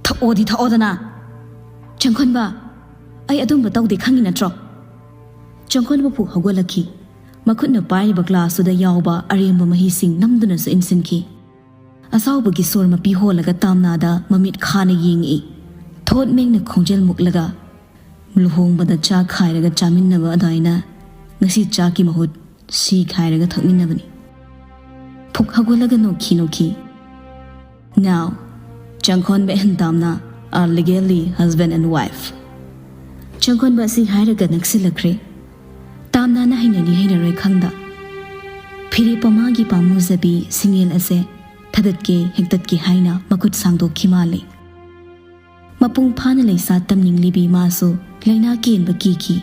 "ꯊꯛꯑꯣꯗꯤ ꯊꯛꯑꯣꯗꯅ!" "ꯆꯪꯈꯣꯟꯕ, ꯑꯩ ꯑꯗꯨꯝꯕ ꯇꯧꯗꯦ, ꯈꯪꯉꯤ ꯅꯠꯇ꯭ꯔꯣ?" ꯆꯪꯈꯣꯟꯕ ꯐꯨꯛ ꯍꯧꯒꯠꯂꯛꯈꯤ꯫ ꯃꯈꯨꯠꯅ ꯄꯥꯏꯔꯤꯕ ꯒ꯭ꯂꯥꯁꯇꯨꯗ ꯌꯥꯎꯕ ꯑꯔꯦꯝꯕ ꯃꯍꯤꯁꯤꯡ ꯅꯝꯗꯨꯅꯁꯨ ꯏꯟꯁꯤꯟꯈꯤ꯫ ꯑꯁꯥꯎꯕꯒꯤ ꯁꯣꯔ ꯃꯄꯤ ꯍꯣꯜꯂꯒ ꯇꯥꯝꯅꯥꯗ ꯃꯃꯤꯠ ꯈꯥꯅ ꯌꯦꯡꯉꯛꯏ꯫ ꯊꯣꯠ ꯃꯦꯡꯅ ꯈꯣꯡꯖꯦꯜ ꯃꯨꯛꯂꯒ, "ꯂꯨꯍꯣꯡꯕꯗ ꯆꯥꯛ ꯈꯥꯏꯔꯒ ꯆꯥꯃꯤꯟꯅꯕ ꯑꯗꯨꯃꯥꯏꯅ ꯉꯁꯤ ꯆꯥꯛꯀꯤ ꯃꯍꯨꯠ ꯁꯤ ꯈꯥꯏꯔꯒ ꯊꯛꯃꯤꯟꯅꯕꯅꯤ꯫" ꯐꯨꯛ ꯍꯧꯒꯠꯂꯒ ꯅꯣꯛꯈꯤ ꯅꯣꯛꯈꯤ꯫ "Now, ꯆꯪꯈꯣꯟꯕ and Tamna are legally husband and wife." ꯆꯪꯈꯣꯟꯕ ꯑꯁꯤ ꯍꯥꯏꯔꯒ ꯅꯛꯁꯤꯜꯂꯛꯈ꯭ꯔꯦ꯫ ꯇꯥꯝꯅꯥꯅ ꯍꯩꯅꯅꯤ ꯍꯩꯅꯔꯣꯏ ꯈꯪꯗ, ꯐꯤꯔꯦꯞ ꯃꯃꯥꯒꯤ ꯄꯥꯝꯃꯨꯖꯕꯤ ꯁꯤꯡꯉꯦꯜ ꯑꯁꯦ ꯊꯗꯠꯀꯦ ꯍꯦꯛꯇꯠꯀꯦ ꯍꯥꯏꯅ ꯃꯈꯨꯠ ꯁꯥꯡꯗꯣꯛꯈꯤ ꯃꯥꯜꯂꯦ꯫ ꯃꯄꯨꯡ ꯐꯥꯅ ꯂꯩꯁꯥ ꯇꯝꯅꯤꯡꯂꯤꯕꯤ ꯃꯥꯁꯨ ꯂꯥꯏꯅꯥ ꯀꯦꯟꯕ ꯀꯤꯈꯤ꯫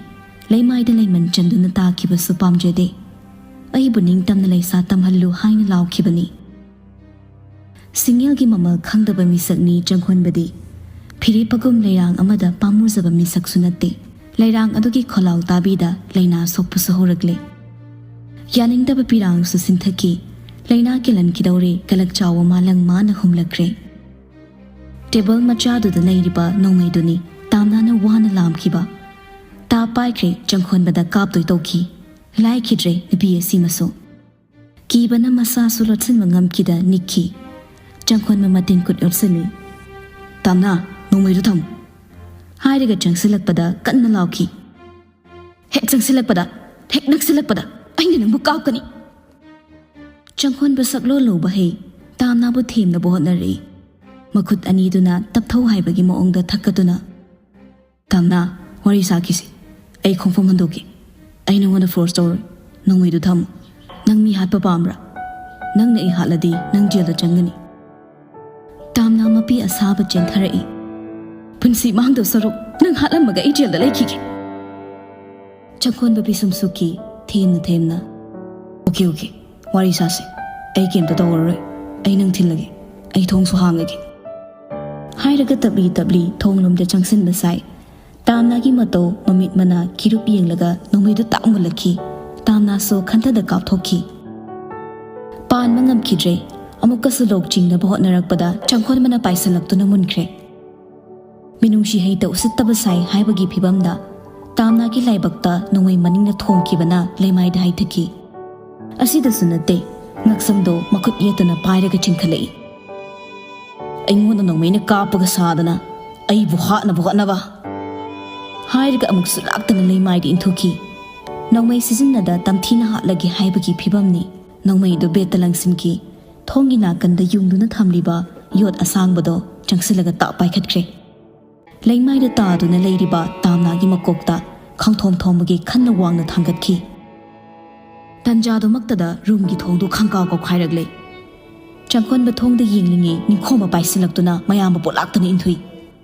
ꯂꯩꯃꯥꯏꯗ ꯂꯩꯃꯟ ꯆꯟꯗꯨꯅ ꯇꯥꯈꯤꯕꯁꯨ ꯄꯥꯝꯖꯗꯦ꯫ "ꯑꯩꯕꯨ ꯅꯤꯡꯇꯝꯅ ꯂꯩꯁꯥ ꯇꯝꯍꯜꯂꯨ" ꯍꯥꯏꯅ ꯂꯥꯎꯈꯤꯕꯅꯤ꯫ ꯁꯤꯡꯉꯦꯜꯒꯤ ꯃꯃꯜ ꯈꯪꯗꯕ ꯃꯤꯁꯛꯅꯤ ꯆꯪꯈꯣꯟꯕꯗꯤ꯫ ꯐꯤꯔꯦꯞꯄꯒꯨꯝ ꯂꯩꯔꯥꯡ ꯑꯃꯗ ꯄꯥꯝꯃꯨꯖꯕ ꯃꯤꯁꯛꯁꯨ ꯅꯠꯇꯦ꯫ ꯂꯩꯔꯥꯡ ꯑꯗꯨꯒꯤ ꯈꯣꯜꯂꯥꯎ ꯇꯥꯕꯤꯗ ꯂꯥꯏꯅꯥ ꯁꯣꯛꯄꯁꯨ ꯍꯧꯔꯛꯂꯦ꯫ ꯌꯥꯅꯤꯡꯗꯕ ꯄꯤꯔꯥꯡꯁꯨ ꯁꯤꯟꯊꯈꯤ꯫ ꯂꯥꯏꯅꯥ ꯀꯦꯜꯍꯟꯈꯤꯗꯧꯔꯦ, ꯀꯂꯛ ꯆꯥꯎꯕ ꯃꯥꯂꯪ ꯃꯥꯅ ꯍꯨꯝꯂꯛꯈ꯭ꯔꯦ꯫ ꯇꯦꯕꯜ ꯃꯆꯥꯗꯨꯗ ꯂꯩꯔꯤꯕ ꯅꯣꯡꯃꯩꯗꯨꯅꯤ ꯇꯥꯝꯅꯥꯅ ꯋꯥꯅ ꯂꯥꯝꯈꯤꯕ꯫ ꯇꯥ ꯄꯥꯏꯈ꯭ꯔꯦ, ꯆꯪꯈꯣꯟꯕꯗ ꯀꯥꯞꯇꯣꯏ ꯇꯧꯈꯤ꯫ ꯂꯥꯏꯈꯤꯗ꯭ꯔꯦ ꯅꯨꯄꯤ ꯑꯁꯤꯃꯁꯨ꯫ ꯀꯤꯕꯅ ꯃꯁꯥꯁꯨ ꯂꯣꯠꯁꯤꯟꯕ ꯉꯝꯈꯤꯗ ꯅꯤꯛꯈꯤ꯫ ꯆꯪꯈꯣꯟꯕ ꯃꯇꯤꯟ ꯀꯨꯠ ꯌꯣꯠꯁꯤꯜꯂꯤ꯫ "ꯇꯥꯝꯅꯥ, ꯅꯣꯡꯃꯩꯗꯨ ꯊꯝꯃꯨ!" ꯍꯥꯏꯔꯒ ꯆꯪꯁꯤꯜꯂꯛꯄꯗ ꯀꯟꯅ ꯂꯥꯎꯈꯤ꯫ "ꯍꯦꯛ ꯆꯪꯁꯤꯜꯂꯛꯄꯗ, ꯍꯦꯛ ꯅꯛꯁꯤꯜꯂꯛꯄꯗ ꯑꯩꯅ ꯅꯪꯕꯨ ꯀꯥꯞꯀꯅꯤ!" ꯆꯪꯈꯣꯟꯕ ꯁꯛꯂꯣꯟ ꯂꯧꯕ ꯍꯩ, ꯇꯥꯝꯅꯥꯕꯨ ꯊꯦꯝꯅꯕ ꯍꯣꯠꯅꯔꯛꯏ꯫ ꯃꯈꯨꯠ ꯑꯅꯤꯗꯨꯅ ꯇꯞꯊꯧ ꯍꯥꯏꯕꯒꯤ ꯃꯑꯣꯡꯗ ꯊꯛꯀꯗꯨꯅ, "ꯇꯥꯝꯅꯥ, ꯋꯥꯔꯤ ꯁꯥꯈꯤꯁꯤ꯫ ꯑꯩ ꯈꯣꯡꯐꯝ ꯍꯟꯗꯣꯛꯀꯦ꯫ ꯑꯩ ꯅꯉꯣꯟꯗ ꯐꯣꯔꯁ ꯇꯧꯔꯣꯏ꯫ ꯅꯣꯡꯃꯩꯗꯨ ꯊꯝꯃꯨ꯫ ꯅꯪ ꯃꯤ ꯍꯥꯠꯄ ꯄꯥꯝꯕ꯭ꯔꯥ? ꯅꯪꯅ ꯑꯩ ꯍꯥꯠꯂꯗꯤ ꯅꯪ ꯖꯦꯜꯗ ꯆꯪꯒꯅꯤ꯫" ꯇꯥꯝꯅꯥ ꯃꯄꯤ ꯑꯁꯥꯕ ꯆꯦꯟꯊꯔꯛꯏ꯫ "ꯄꯨꯟꯁꯤ ꯃꯥꯡꯗꯧ ꯁꯔꯨꯛ ꯅꯪ ꯍꯥꯠꯂꯝꯃꯒ ꯑꯩ ꯖꯦꯜꯗ ꯂꯩꯈꯤꯒꯦ꯫" ꯆꯪꯈꯣꯟꯕ ꯄꯤꯁꯨꯝ ꯁꯨꯛꯈꯤ, ꯊꯦꯝꯅ ꯊꯦꯝꯅ꯫ "ꯑꯣꯀꯦ, ꯑꯣꯀꯦ, ꯋꯥꯔꯤ ꯁꯥꯁꯤ꯫ ꯑꯩ ꯀꯩꯝꯇ ꯇꯧꯔꯔꯣꯏ꯫ ꯑꯩ ꯅꯪ ꯊꯤꯜꯂꯒꯦ꯫ ꯑꯩ ꯊꯣꯡꯁꯨ ꯍꯥꯡꯉꯒꯦ꯫" ꯍꯥꯏꯔꯒ ꯇꯞꯂꯤ ꯇꯞꯂꯤ ꯊꯣꯡꯂꯣꯝꯗ ꯆꯪꯁꯤꯟꯕ ꯁꯥꯏ꯫ ꯇꯥꯝꯅꯥꯒꯤ ꯃꯇꯧ ꯃꯃꯤꯠ ꯃꯅꯥ ꯀꯤꯔꯨꯞ ꯌꯦꯡꯂꯒ ꯅꯣꯡꯃꯩꯗꯨ ꯇꯥꯛ ꯃꯨꯜꯂꯛꯈꯤ꯫ ꯇꯥꯝꯅꯥꯁꯨ ꯈꯟꯊꯗ ꯀꯥꯞꯊꯣꯛꯈꯤ꯫ ꯄꯥꯟꯕ ꯉꯝꯈꯤꯗ꯭ꯔꯦ꯫ ꯑꯃꯨꯛꯀꯁꯨ ꯂꯣꯛ ꯆꯤꯡꯅꯕ ꯍꯣꯠꯅꯔꯛꯄꯗ ꯆꯪꯈꯣꯟꯕꯅ ꯄꯥꯏꯁꯤꯜꯂꯛꯇꯨꯅ ꯃꯨꯟꯈ꯭ꯔꯦ꯫ ꯃꯤꯅꯨꯡꯁꯤ ꯍꯩꯇ ꯎꯁꯤꯠꯇꯕ ꯁꯥꯏ ꯍꯥꯏꯕꯒꯤ ꯐꯤꯕꯝꯗ ꯇꯥꯝꯅꯥꯒꯤ ꯂꯥꯏꯕꯛꯇ ꯅꯣꯡꯃꯩ ꯃꯅꯤꯡꯅ ꯊꯣꯝꯈꯤꯕꯅ ꯂꯩꯃꯥꯏꯗ ꯍꯩꯊꯈꯤ꯫ ꯑꯁꯤꯗꯁꯨ ꯅꯠꯇꯦ, ꯉꯛꯁꯝꯗꯣ ꯃꯈꯨꯠ ꯌꯦꯠꯇꯨꯅ ꯄꯥꯏꯔꯒ ꯆꯤꯡꯈꯠꯂꯛꯏ꯫ "ꯑꯩꯉꯣꯟꯗ ꯅꯣꯡꯃꯩꯅ ꯀꯥꯞꯄꯒ ꯁꯥꯗꯅ ꯑꯩꯕꯨ ꯍꯥꯠꯅꯕ ꯍꯣꯠꯅꯕ!" ꯍꯥꯏꯔꯒ ꯑꯃꯨꯛꯁꯨ ꯂꯥꯛꯇꯅ ꯂꯩꯃꯥꯏꯗ ꯏꯟꯊꯨꯈꯤ꯫ ꯅꯣꯡꯃꯩ ꯁꯤꯖꯤꯟꯅꯗ ꯇꯝꯊꯤꯅ ꯍꯥꯠꯂꯒꯦ ꯍꯥꯏꯕꯒꯤ ꯐꯤꯕꯝꯅꯤ꯫ ꯅꯣꯡꯃꯩꯗꯨ ꯕꯦꯠꯇ ꯂꯪꯁꯤꯟꯈꯤ꯫ ꯊꯣꯡꯒꯤ ꯅꯥꯀꯟꯗ ꯌꯨꯡꯗꯨꯅ ꯊꯝꯂꯤꯕ ꯌꯣꯠ ꯑꯁꯥꯡꯕꯗꯣ ꯆꯪꯁꯤꯜꯂꯒ ꯇꯥꯞ ꯄꯥꯏꯈꯠꯈ꯭ꯔꯦ꯫ ꯂꯩꯃꯥꯏꯗ ꯇꯥꯗꯨꯅ ꯂꯩꯔꯤꯕ ꯇꯥꯝꯅꯥꯒꯤ ꯃꯀꯣꯛꯇ ꯈꯪꯊꯣꯝ ꯊꯣꯝꯕꯒꯤ ꯈꯟꯅ ꯋꯥꯡꯅ ꯊꯥꯡꯒꯠꯈꯤ꯫ ꯇꯟꯖꯥꯗꯨꯃꯛꯇꯗ ꯔꯨꯝꯒꯤ ꯊꯣꯡꯗꯨ ꯈꯪꯀꯥꯎ ꯀꯥꯎꯈꯥꯏꯔꯛꯂꯦ꯫ ꯆꯪꯈꯣꯟꯕ ꯊꯣꯡꯗ ꯌꯦꯡꯂꯤꯉꯩ ꯅꯤꯡꯈꯣꯝꯕ ꯄꯥꯏꯁꯤꯜꯂꯛꯇꯨꯅ ꯃꯌꯥꯝꯕ ꯄꯣꯂꯥꯛꯇꯅ ꯏꯟꯊꯨꯏ꯫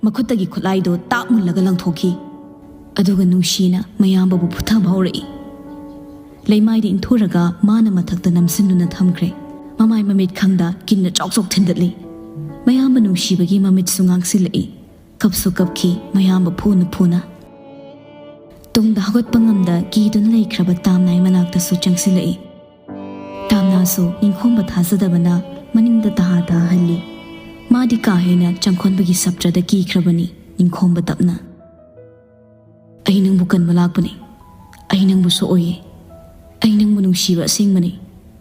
ꯃꯈꯨꯠꯇꯒꯤ ꯈꯨꯠꯂꯥꯏꯗꯨ ꯇꯥꯛ ꯃꯨꯜꯂꯒ ꯂꯪꯊꯣꯛꯈꯤ꯫ ꯑꯗꯨꯒ ꯅꯨꯡꯁꯤꯅ ꯃꯌꯥꯝꯕꯕꯨ ꯐꯨꯊꯕ ꯍꯧꯔꯛꯏ꯫ ꯂꯩꯃꯥꯏꯗ ꯏꯟꯊꯨꯔꯒ ꯃꯥꯅ ꯃꯊꯛꯇ ꯅꯝꯁꯤꯟꯗꯨꯅ ꯊꯝꯈ꯭ꯔꯦ꯫ ꯃꯃꯥꯏ ꯃꯃꯤꯠ ꯈꯪꯗ ꯀꯤꯟꯅ ꯆꯥꯎ ꯆꯥꯎ ꯊꯤꯟꯗꯠꯂꯤ꯫ ꯃꯌꯥꯝꯕ ꯅꯨꯡꯁꯤꯕꯒꯤ ꯃꯃꯤꯠꯁꯨ ꯉꯥꯡꯁꯤꯜꯂꯛꯏ꯫ ꯀꯞꯁꯨ ꯀꯞꯈꯤ ꯃꯌꯥꯝꯕ ꯐꯨꯅ ꯐꯨꯅ꯫ ꯇꯨꯡꯗ ꯍꯧꯒꯠꯄ ꯉꯝꯗ ꯀꯤꯗꯨꯅ ꯂꯩꯈ꯭ꯔꯕ ꯇꯥꯝꯅꯥꯏ ꯃꯅꯥꯛꯇꯁꯨ ꯆꯪꯁꯤꯜꯂꯛꯏ꯫ ꯇꯥꯝꯅꯥꯁꯨ ꯅꯤꯡꯈꯣꯝꯕ ꯊꯥꯖꯗꯕꯅ ꯃꯅꯤꯡꯗ ꯇꯍꯥ ꯇꯍꯥ ꯍꯜꯂꯤ꯫ ꯃꯥꯗꯤ ꯀꯥ ꯍꯦꯟꯅ ꯆꯪꯈꯣꯟꯕꯒꯤ ꯁꯞꯇ꯭ꯔꯗ ꯀꯤꯈ꯭ꯔꯕꯅꯤ꯫ ꯅꯤꯡꯈꯣꯝꯕ ꯇꯞꯅ, "ꯑꯩ ꯅꯪꯕꯨ ꯀꯟꯕ ꯂꯥꯛꯄꯅꯤ꯫ ꯑꯩ ꯅꯪꯕꯨ ꯁꯣꯛꯑꯣꯏꯌꯦ꯫ ꯑꯩ ꯅꯪꯕꯨ ꯅꯨꯡꯁꯤꯕ ꯑꯁꯦꯡꯕꯅꯤ꯫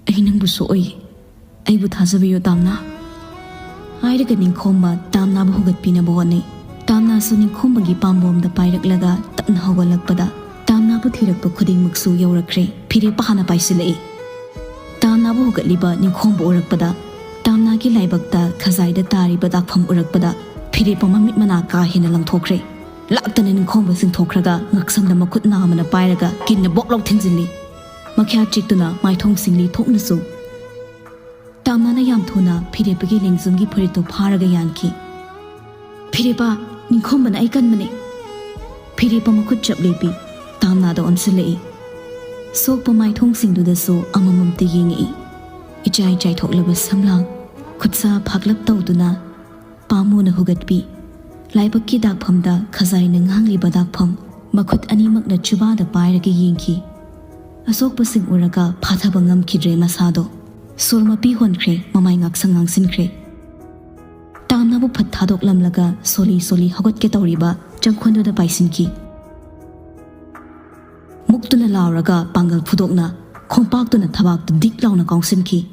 ꯑꯩ ꯅꯪꯕꯨ ꯁꯣꯛꯑꯣꯏꯌꯦ꯫ ꯑꯩꯕꯨ ꯊꯥꯖꯕꯤꯌꯨ ꯇꯥꯝꯅꯥ," ꯍꯥꯏꯔꯒ ꯅꯤꯡꯈꯣꯝꯕ ꯇꯥꯝꯅꯥꯕꯨ ꯍꯧꯒꯠꯄꯤꯅꯕ ꯍꯣꯠꯅꯩ꯫ ꯇꯥꯝꯅꯥꯁꯨ ꯅꯤꯡꯈꯣꯝꯕꯒꯤ ꯄꯥꯝꯕꯣꯝꯗ ꯄꯥꯏꯔꯛꯂꯒ ꯇꯞꯅ ꯍꯧꯒꯠꯂꯛꯄꯗ ꯇꯥꯝꯅꯥꯕꯨ ꯊꯤꯔꯛꯄ ꯈꯨꯗꯤꯡꯃꯛꯁꯨ ꯌꯧꯔꯛꯈ꯭ꯔꯦ꯫ ꯐꯤꯔꯦꯞꯄ ꯍꯥꯟꯅ ꯄꯥꯏꯁꯤꯜꯂꯛꯏ꯫ ꯇꯥꯝꯅꯥꯕꯨ ꯍꯧꯒꯠꯂꯤꯕ ꯅꯤꯡꯈꯣꯝꯕ ꯎꯔꯛꯄꯗ, ꯇꯥꯝꯅꯥꯒꯤ ꯂꯥꯏꯕꯛꯇ ꯈꯖꯥꯏꯗ ꯇꯥꯔꯤꯕ ꯗꯥꯛꯐꯝ ꯎꯔꯛꯄꯗ ꯐꯤꯔꯦꯞꯄ ꯃꯃꯤꯠ ꯃꯅꯥ ꯀꯥ ꯍꯦꯟꯅ ꯂꯪꯊꯣꯛꯈ꯭ꯔꯦ꯫ ꯂꯥꯛꯇꯅ ꯅꯤꯡꯈꯣꯝꯕ ꯆꯤꯡꯊꯣꯛꯈ꯭ꯔꯒ ꯉꯛꯁꯝꯗ ꯃꯈꯨꯠ ꯅꯥꯝꯃꯅ ꯄꯥꯏꯔꯒ ꯀꯤꯟꯅ ꯕꯣꯛ ꯂꯥꯎ ꯊꯤꯟꯖꯤꯜꯂꯤ꯫ ꯃꯈ꯭ꯌꯥꯠ ꯆꯤꯛꯇꯨꯅ ꯃꯥꯏꯊꯣꯡ ꯁꯤꯡꯂꯤ ꯊꯣꯛꯅꯁꯨ꯫ ꯇꯥꯝꯅꯥꯅ ꯌꯥꯝ ꯊꯨꯅ ꯐꯤꯔꯦꯞꯄꯒꯤ ꯂꯦꯡꯖꯨꯝꯒꯤ ꯐꯨꯔꯤꯠꯇꯨ ꯐꯥꯔꯒ ꯌꯥꯟꯈꯤ꯫ "ꯐꯤꯔꯦꯞꯄ, ꯅꯤꯡꯈꯣꯝꯕꯅ ꯑꯩ ꯀꯟꯕꯅꯦ!" ꯐꯤꯔꯦꯞꯄ ꯃꯈꯨꯠ ꯆꯞ ꯂꯦꯞꯄꯤ꯫ ꯇꯥꯝꯅꯥꯗ ꯑꯣꯟꯁꯤꯜꯂꯛꯏ꯫ ꯁꯣꯛꯄ ꯃꯥꯏꯊꯣꯡꯁꯤꯡꯗꯨꯗꯁꯨ ꯑꯃꯃꯝꯇ ꯌꯦꯡꯉꯛꯏ꯫ ꯏꯆꯥꯏ ꯆꯥꯏꯊꯣꯛꯂꯕ ꯁꯝꯂꯥꯡ, ꯈꯨꯠꯁꯥ ꯐꯥꯛꯂꯞ ꯇꯧꯗꯨꯅ ꯄꯥꯝꯃꯨꯅ ꯍꯨꯒꯠꯄꯤ꯫ ꯂꯥꯏꯕꯛꯀꯤ ꯗꯥꯛꯐꯝꯗ ꯈꯖꯥꯏꯅ ꯉꯥꯡꯂꯤꯕ ꯗꯥꯛꯐꯝ ꯃꯈꯨꯠ ꯑꯅꯤꯃꯛꯅ ꯆꯨꯕꯥꯗ ꯄꯥꯏꯔꯒ ꯌꯦꯡꯈꯤ꯫ ꯑꯁꯣꯛꯄꯁꯤꯡ ꯎꯔꯒ ꯐꯥꯊꯕ ꯉꯝꯈꯤꯗ꯭ꯔꯦ ꯃꯁꯥꯗꯣ꯫ ꯁꯣꯔ ꯃꯄꯤ ꯍꯣꯟꯈ꯭ꯔꯦ, ꯃꯃꯥꯏ ꯉꯥꯛꯁꯪ ꯉꯥꯡꯁꯤꯟꯈ꯭ꯔꯦ꯫ ꯇꯥꯝꯅꯥ ꯐꯠ ꯊꯥꯗꯣꯛꯂꯝꯂꯒ ꯁꯣꯂꯤ ꯁꯣꯂꯤ ꯍꯧꯒꯠꯀꯦ ꯇꯧꯔꯤꯕ ꯆꯪꯈꯣꯟꯗꯨꯗ ꯄꯥꯏꯁꯤꯟꯈꯤ꯫ ꯃꯨꯛꯇꯨꯅ ꯂꯥꯎꯔꯒ ꯄꯥꯡꯒꯜ ꯐꯨꯗꯣꯛꯅ, ꯈꯣꯡꯄꯥꯛꯇꯨꯅ ꯊꯕꯥꯛꯇꯨ ꯗꯤꯛ ꯂꯥꯎꯅ ꯀꯥꯎꯁꯤꯟꯈꯤ꯫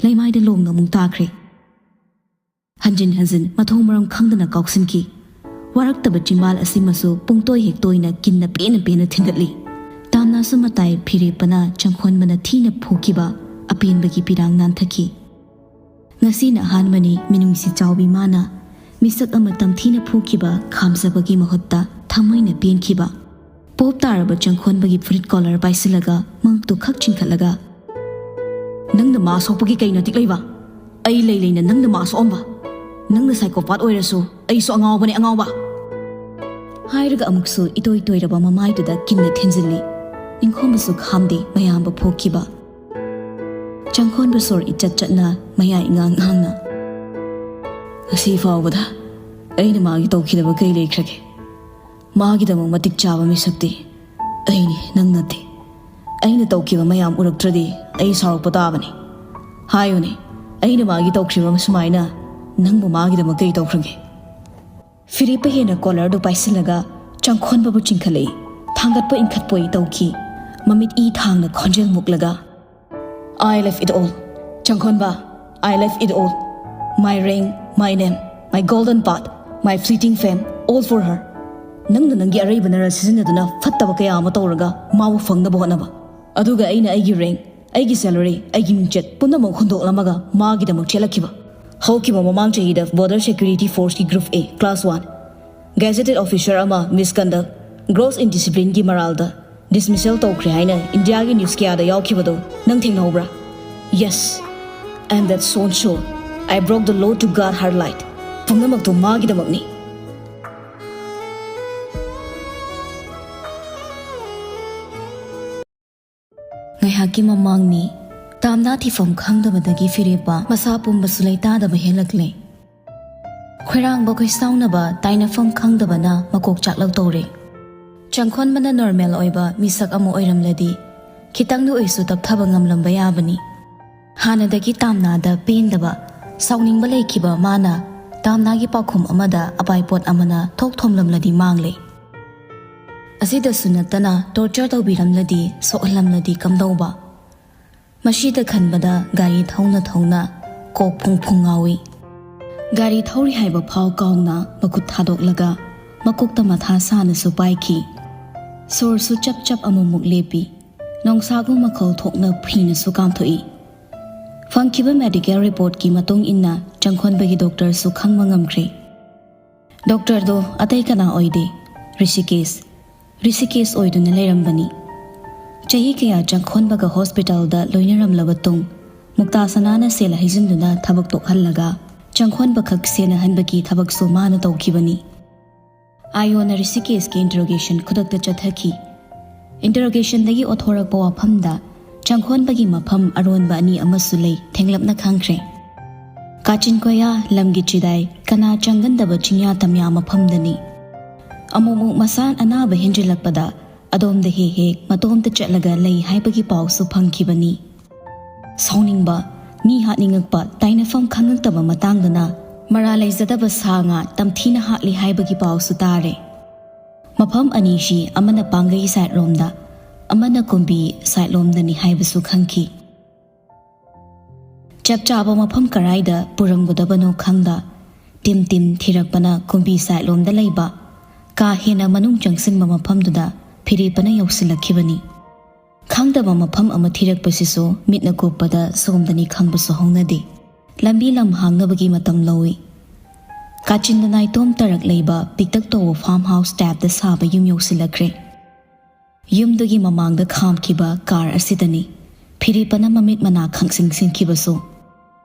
ꯂꯩꯃꯥꯏꯗ ꯂꯣꯡꯅ ꯑꯃꯨꯛ ꯇꯥꯈ꯭ꯔꯦ꯫ ꯍꯟꯖꯤꯟ ꯍꯟꯖꯤꯟ ꯃꯊꯣꯡ ꯃꯔꯝ ꯈꯪꯗꯅ ꯀꯥꯎꯁꯤꯟꯈꯤ꯫ ꯋꯥꯔꯛꯇꯕ ꯆꯤꯝꯕꯥꯜ ꯑꯁꯤꯃꯁꯨ ꯄꯨꯡꯇꯣꯏ ꯍꯦꯛ ꯇꯣꯏꯅ ꯀꯤꯟꯅ ꯄꯦꯟꯅ ꯄꯦꯟꯅ ꯊꯤꯟꯗꯠꯂꯤ꯫ ꯇꯥꯝꯅꯥꯁꯨ ꯃꯇꯥꯏ ꯐꯤꯔꯦꯞꯄꯅ ꯆꯪꯈꯣꯟꯕꯅ ꯊꯤꯅ ꯐꯨꯈꯤꯕ ꯑꯄꯦꯟꯕꯒꯤ ꯄꯤꯔꯥꯡ ꯅꯥꯟꯊꯈꯤ꯫ ꯉꯁꯤꯅ ꯑꯍꯥꯟꯕꯅꯤ ꯃꯤꯅꯨꯡꯁꯤ ꯆꯥꯎꯕꯤ ꯃꯥꯅ ꯃꯤꯁꯛ ꯑꯃ ꯇꯝꯊꯤꯅ ꯐꯨꯈꯤꯕ ꯈꯥꯝꯖꯕꯒꯤ ꯃꯍꯨꯠꯇ ꯊꯃꯣꯏꯅ ꯄꯦꯟꯈꯤꯕ꯫ ꯄꯣꯞ ꯇꯥꯔꯕ ꯆꯪꯈꯣꯟꯕꯒꯤ ꯐꯨꯔꯤꯠ ꯀꯣꯂꯔ ꯄꯥꯏꯁꯤꯜꯂꯒ ꯃꯉꯛꯇꯨ ꯈꯛ ꯆꯤꯡꯈꯠꯂꯒ, "ꯅꯪꯅ ꯃꯥ ꯁꯣꯛꯄꯒꯤ ꯀꯩ ꯅꯇꯤꯛ ꯂꯩꯕ? ꯑꯩ ꯂꯩ ꯂꯩꯅ ꯅꯪꯅ ꯃꯥ ꯁꯣꯛꯑꯝꯕ? ꯅꯪꯅ psychopath ꯑꯣꯏꯔꯁꯨ ꯑꯩꯁꯨ ꯑꯉꯥꯎꯕꯅꯦ, ꯑꯉꯥꯎꯕ!" ꯍꯥꯏꯔꯒ ꯑꯃꯨꯛꯁꯨ ꯏꯇꯣꯏ ꯇꯣꯏꯔꯕ ꯃꯃꯥꯏꯗꯨꯗ ꯀꯤꯟꯅ ꯊꯤꯟꯖꯤꯜꯂꯤ꯫ ꯅꯤꯡꯈꯣꯝꯕꯁꯨ ꯈꯥꯝꯗꯦ ꯃꯌꯥꯝꯕ ꯐꯣꯛꯈꯤꯕ꯫ ꯆꯪꯈꯣꯟꯕ ꯁꯣꯔ ꯏꯆꯠ ꯆꯠꯅ ꯃꯌꯥ ꯏꯉꯥꯡ ꯉꯥꯡꯅ, "ꯉꯁꯤ ꯐꯥꯎꯕꯗ ꯑꯩꯅ ꯃꯥꯒꯤ ꯇꯧꯈꯤꯗꯕ ꯀꯩ ꯂꯩꯈ꯭ꯔꯒꯦ? ꯃꯥꯒꯤꯗꯃꯛ ꯃꯇꯤꯛ ꯆꯥꯕ ꯃꯤꯁꯛꯇꯤ ꯑꯩꯅꯤ, ꯅꯪ ꯅꯠꯇꯦ꯫ ꯑꯩꯅ ꯇꯧꯈꯤꯕ ꯃꯌꯥꯝ ꯎꯔꯛꯇ꯭ꯔꯗꯤ ꯑꯩ ꯁꯥꯎꯔꯛꯄ ꯇꯥꯕꯅꯤ꯫ ꯍꯥꯏꯌꯨꯅꯦ, ꯑꯩꯅ ꯃꯥꯒꯤ ꯇꯧꯈ꯭ꯔꯤꯕ ꯁꯨꯃꯥꯏꯅ ꯅꯪꯕꯨ ꯃꯥꯒꯤꯗꯃꯛ ꯀꯩ ꯇꯧꯈ꯭ꯔꯒꯦ?" ꯐꯤꯔꯦꯞꯄ ꯍꯦꯟꯅ ꯀꯣꯂꯔꯗꯨ ꯄꯥꯏꯁꯤꯜꯂꯒ ꯆꯪꯈꯣꯟꯕꯕꯨ ꯆꯤꯡꯈꯠꯂꯛꯏ꯫ ꯊꯥꯡꯒꯠꯄ ꯏꯟꯈꯠꯄꯣꯏ ꯇꯧꯈꯤ꯫ ꯃꯃꯤꯠ ꯏ ꯊꯥꯡꯅ ꯈꯣꯟꯖꯦꯜ ꯃꯨꯛꯂꯒ, "I left it all, ꯆꯪꯈꯣꯟꯕ, I left it all. My ring, my name, my golden path, my fleeting fame, all for her." ꯅꯪꯅ ꯅꯪꯒꯤ ꯑꯔꯩꯕ ꯅꯔꯜ ꯁꯤꯖꯤꯟꯅꯗꯨꯅ ꯐꯠꯇꯕ ꯀꯌꯥ ꯑꯃ ꯇꯧꯔꯒ ꯃꯥꯕꯨ ꯐꯪꯅꯕ ꯍꯣꯠꯅꯕ꯫ ꯑꯗꯨꯒ ꯑꯩꯅ ꯑꯩꯒꯤ ring, ꯑꯩꯒꯤ salary, ꯑꯩꯒꯤ ꯃꯤꯡꯆꯠ ꯄꯨꯝꯅꯃꯛ ꯍꯨꯟꯗꯣꯛꯂꯝꯃꯒ ꯃꯥꯒꯤꯗꯃꯛ ꯆꯦꯜꯂꯛꯈꯤꯕ꯫ ꯍꯧꯈꯤꯕ ꯃꯃꯥꯡ ꯆꯍꯤꯗ Border Security Forceꯀꯤ Group A, Class One, gazetted officer ꯑꯃ misconduct, gross indisciplineꯒꯤ ꯃꯔꯥꯜꯗ dismissal ꯇꯧꯈ꯭ꯔꯦ ꯍꯥꯏꯅ ꯏꯟꯗꯤꯌꯥꯒꯤ news ꯀꯌꯥꯗ ꯌꯥꯎꯈꯤꯕꯗꯣ ꯅꯪ ꯊꯦꯡꯅꯍꯧꯕ꯭ꯔꯥ? Yes, and that stone sure, I broke the law to guard her light. ꯄꯨꯝꯅꯃꯛꯇꯣ ꯃꯥꯒꯤꯗꯃꯛꯅꯤ꯫ ꯉꯥꯏꯍꯥꯛꯀꯤ ꯃꯃꯥꯡꯅꯤ꯫ ꯇꯥꯝꯅꯥ ꯊꯤꯐꯝ ꯈꯪꯗꯕꯗꯒꯤ ꯐꯤꯔꯦꯞꯄ ꯃꯁꯥ ꯄꯨꯝꯕꯁꯨ ꯂꯩꯇꯥꯗꯕ ꯍꯦꯜꯂꯛꯂꯦ꯫ ꯈꯣꯏꯔꯥꯡꯕ ꯈꯣꯏꯁꯥꯎꯅꯕ ꯇꯥꯏꯅꯐꯝ ꯈꯪꯗꯕꯅ ꯃꯀꯣꯛ ꯆꯥꯛꯂꯧ ꯇꯧꯔꯦ꯫ ꯆꯪꯈꯣꯟꯕꯅ normal ꯑꯣꯏꯕ ꯃꯤꯁꯛ ꯑꯃ ꯑꯣꯏꯔꯝꯂꯗꯤ ꯈꯤꯇꯪꯗ ꯑꯣꯏꯁꯨ ꯇꯞꯊꯕ ꯉꯝꯂꯝꯕ ꯌꯥꯕꯅꯤ꯫ ꯍꯥꯟꯅꯗꯒꯤ ꯇꯥꯝꯅꯥꯗ ꯄꯦꯟꯗꯕ, ꯁꯥꯎꯅꯤꯡꯕ ꯂꯩꯈꯤꯕ ꯃꯥꯅ ꯇꯥꯝꯅꯥꯒꯤ ꯄꯥꯎꯈꯨꯝ ꯑꯃꯗ ꯑꯄꯥꯏꯄꯣꯠ ꯑꯃꯅ ꯊꯣꯛ ꯊꯣꯝꯂꯝꯂꯗꯤ ꯃꯥꯡꯂꯦ꯫ ꯑꯁꯤꯗꯁꯨ ꯅꯠꯇꯅ ꯇꯣꯔꯆꯔ ꯇꯧꯕꯤꯔꯝꯂꯗꯤ, ꯁꯣꯛꯍꯜꯂꯝꯂꯗꯤ ꯀꯝꯗꯧꯕ? ꯃꯁꯤꯗ ꯈꯟꯕꯗ ꯒꯥꯔꯤ ꯊꯧꯅ ꯊꯧꯅ ꯀꯣꯛ ꯐꯨꯡ ꯐꯨꯡ ꯉꯥꯎꯏ꯫ ꯒꯥꯔꯤ ꯊꯧꯔꯤ ꯍꯥꯏꯕ ꯐꯥꯎ ꯀꯥꯎꯅ ꯃꯈꯨꯠ ꯊꯥꯗꯣꯛꯂꯒ ꯃꯀꯣꯛꯇ ꯃꯊꯥ ꯁꯥꯅꯁꯨ ꯄꯥꯏꯈꯤ꯫ ꯁꯣꯔꯁꯨ ꯆꯞ ꯆꯞ ꯑꯃꯨꯛꯃꯨꯛ ꯂꯦꯞꯄꯤ꯫ ꯅꯣꯡꯁꯥꯒꯨꯝ ꯃꯈꯣꯜ ꯊꯣꯛꯅ ꯐꯤꯅꯁꯨ ꯀꯥꯝꯊꯣꯛꯏ꯫ ꯐꯪꯈꯤꯕ ꯃꯦꯗꯤꯀꯦꯜ ꯔꯤꯄꯣꯔꯠꯀꯤ ꯃꯇꯨꯡ ꯏꯟꯅ ꯆꯪꯈꯣꯟꯕꯒꯤ ꯗꯣꯛꯇꯔꯁꯨ ꯈꯪꯕ ꯉꯝꯈ꯭ꯔꯦ꯫ ꯗꯣꯛꯇꯔꯗꯣ ꯑꯇꯩ ꯀꯅꯥ ꯑꯣꯏꯗꯦ, ꯔꯤꯁꯤꯀꯦꯁ꯫ ꯔꯤꯁꯤꯀꯦꯁ ꯑꯣꯏꯗꯨꯅ ꯂꯩꯔꯝꯕꯅꯤ꯫ ꯆꯍꯤ ꯀꯌꯥ ꯆꯪꯈꯣꯟꯕꯒ ꯍꯣꯁꯄꯤꯇꯥꯜꯗ ꯂꯣꯏꯅꯔꯝꯂꯕ ꯇꯨꯡ, ꯃꯨꯛꯇꯥ ꯁꯅꯥꯅ ꯁꯦꯜ ꯍꯩꯖꯤꯟꯗꯨꯅ ꯊꯕꯛ ꯇꯣꯛꯍꯜꯂꯒ ꯆꯪꯈꯣꯟꯕꯈꯛ ꯁꯦꯟꯅꯍꯟꯕꯒꯤ ꯊꯕꯛꯁꯨ ꯃꯥꯅ ꯇꯧꯈꯤꯕꯅꯤ꯫ ꯑꯥꯏꯑꯣꯅ ꯔꯤꯁꯤꯀꯦꯁꯀꯤ ꯏꯟꯇꯔꯣꯒꯦꯁꯟ ꯈꯨꯗꯛꯇ ꯆꯠꯊꯈꯤ꯫ ꯏꯟꯇꯔꯣꯒꯦꯁꯟꯗꯒꯤ ꯑꯣꯊꯣꯔꯛꯄ ꯋꯥꯐꯝꯗ ꯆꯪꯈꯣꯟꯕꯒꯤ ꯃꯐꯝ ꯑꯔꯣꯟꯕ ꯑꯅꯤ ꯑꯃꯁꯨ ꯂꯩ ꯊꯦꯡꯂꯞꯅ ꯈꯪꯈ꯭ꯔꯦ꯫ ꯀꯥꯆꯤꯟ ꯀꯣꯌꯥ, ꯂꯝꯒꯤ ꯆꯤꯗꯥꯏ, ꯀꯅꯥ ꯆꯪꯒꯟꯗꯕ ꯆꯤꯡꯌꯥ ꯇꯝꯌꯥ ꯃꯐꯝꯗꯅꯤ꯫ ꯑꯃꯨꯛꯃꯨꯛ ꯃꯁꯥ ꯑꯅꯥꯕ ꯍꯦꯟꯖꯤꯜꯂꯛꯄꯗ ꯑꯗꯣꯝꯗ ꯍꯦꯛ ꯍꯦꯛ ꯃꯇꯣꯝꯇ ꯆꯠꯂꯒ ꯂꯩ ꯍꯥꯏꯕꯒꯤ ꯄꯥꯎꯁꯨ ꯐꯪꯈꯤꯕꯅꯤ꯫ ꯁꯥꯎꯅꯤꯡꯕ, ꯃꯤ ꯍꯥꯠꯅꯤꯡꯉꯛꯄ, ꯇꯥꯏꯅꯐꯝ ꯈꯪꯉꯛꯇꯕ ꯃꯇꯥꯡꯗꯅ ꯃꯔꯥ ꯂꯩꯖꯗꯕ ꯁꯥ ꯉꯥ ꯇꯝꯊꯤꯅ ꯍꯥꯠꯂꯤ ꯍꯥꯏꯕꯒꯤ ꯄꯥꯎꯁꯨ ꯇꯥꯔꯦ꯫ ꯃꯐꯝ ꯑꯅꯤꯁꯤ ꯑꯃꯅ ꯄꯥꯡꯒꯩ ꯁꯥꯏꯠ ꯔꯣꯝꯗ, ꯑꯃꯅ ꯀꯨꯝꯕꯤ ꯁꯥꯏꯠ ꯂꯣꯝꯗꯅꯤ ꯍꯥꯏꯕꯁꯨ ꯈꯪꯈꯤ꯫ ꯆꯞ ꯆꯥꯕ ꯃꯐꯝ ꯀꯔꯥꯏꯗ ꯄꯨꯔꯝꯒꯗꯕꯅꯣ ꯈꯪꯗ, ꯇꯤꯝ ꯇꯤꯝ ꯊꯤꯔꯛꯄꯅ ꯀꯨꯝꯕꯤ ꯁꯥꯏꯠ ꯂꯣꯝꯗ ꯂꯩꯕ, ꯀꯥ ꯍꯦꯟꯅ ꯃꯅꯨꯡ ꯆꯪꯁꯤꯟꯕ ꯃꯐꯝꯗꯨꯗ ꯐꯤꯔꯦꯞꯄꯅ ꯌꯧꯁꯤꯜꯂꯛꯈꯤꯕꯅꯤ꯫ ꯈꯪꯗꯕ ꯃꯐꯝ ꯑꯃ ꯊꯤꯔꯛꯄꯁꯤꯁꯨ ꯃꯤꯠꯅ ꯀꯨꯞꯄꯗ ꯁꯣꯝꯗꯅꯤ ꯈꯪꯕꯁꯨ ꯍꯧꯅꯗꯦ꯫ ꯂꯝꯕꯤ ꯂꯝ ꯍꯥꯡꯅꯕꯒꯤ ꯃꯇꯝ ꯂꯧꯏ꯫ ꯀꯥꯆꯤꯟꯗ ꯅꯥꯏꯇꯣꯝ ꯇꯔꯛ ꯂꯩꯕ ꯄꯤꯛꯇꯛ ꯇꯧꯕ ꯐꯥꯔꯝ ꯍꯥꯎꯁ ꯇꯥꯏꯞꯇ ꯁꯥꯕ ꯌꯨꯝ ꯌꯧꯁꯤꯜꯂꯛꯈ꯭ꯔꯦ꯫ ꯌꯨꯝꯗꯨꯒꯤ ꯃꯃꯥꯡꯗ ꯈꯥꯝꯈꯤꯕ ꯀꯥꯔ ꯑꯁꯤꯗꯅꯤ ꯐꯤꯔꯦꯞꯄꯅ ꯃꯃꯤꯠ ꯃꯅꯥ ꯈꯪꯁꯤꯡ ꯁꯤꯡꯈꯤꯕꯁꯨ꯫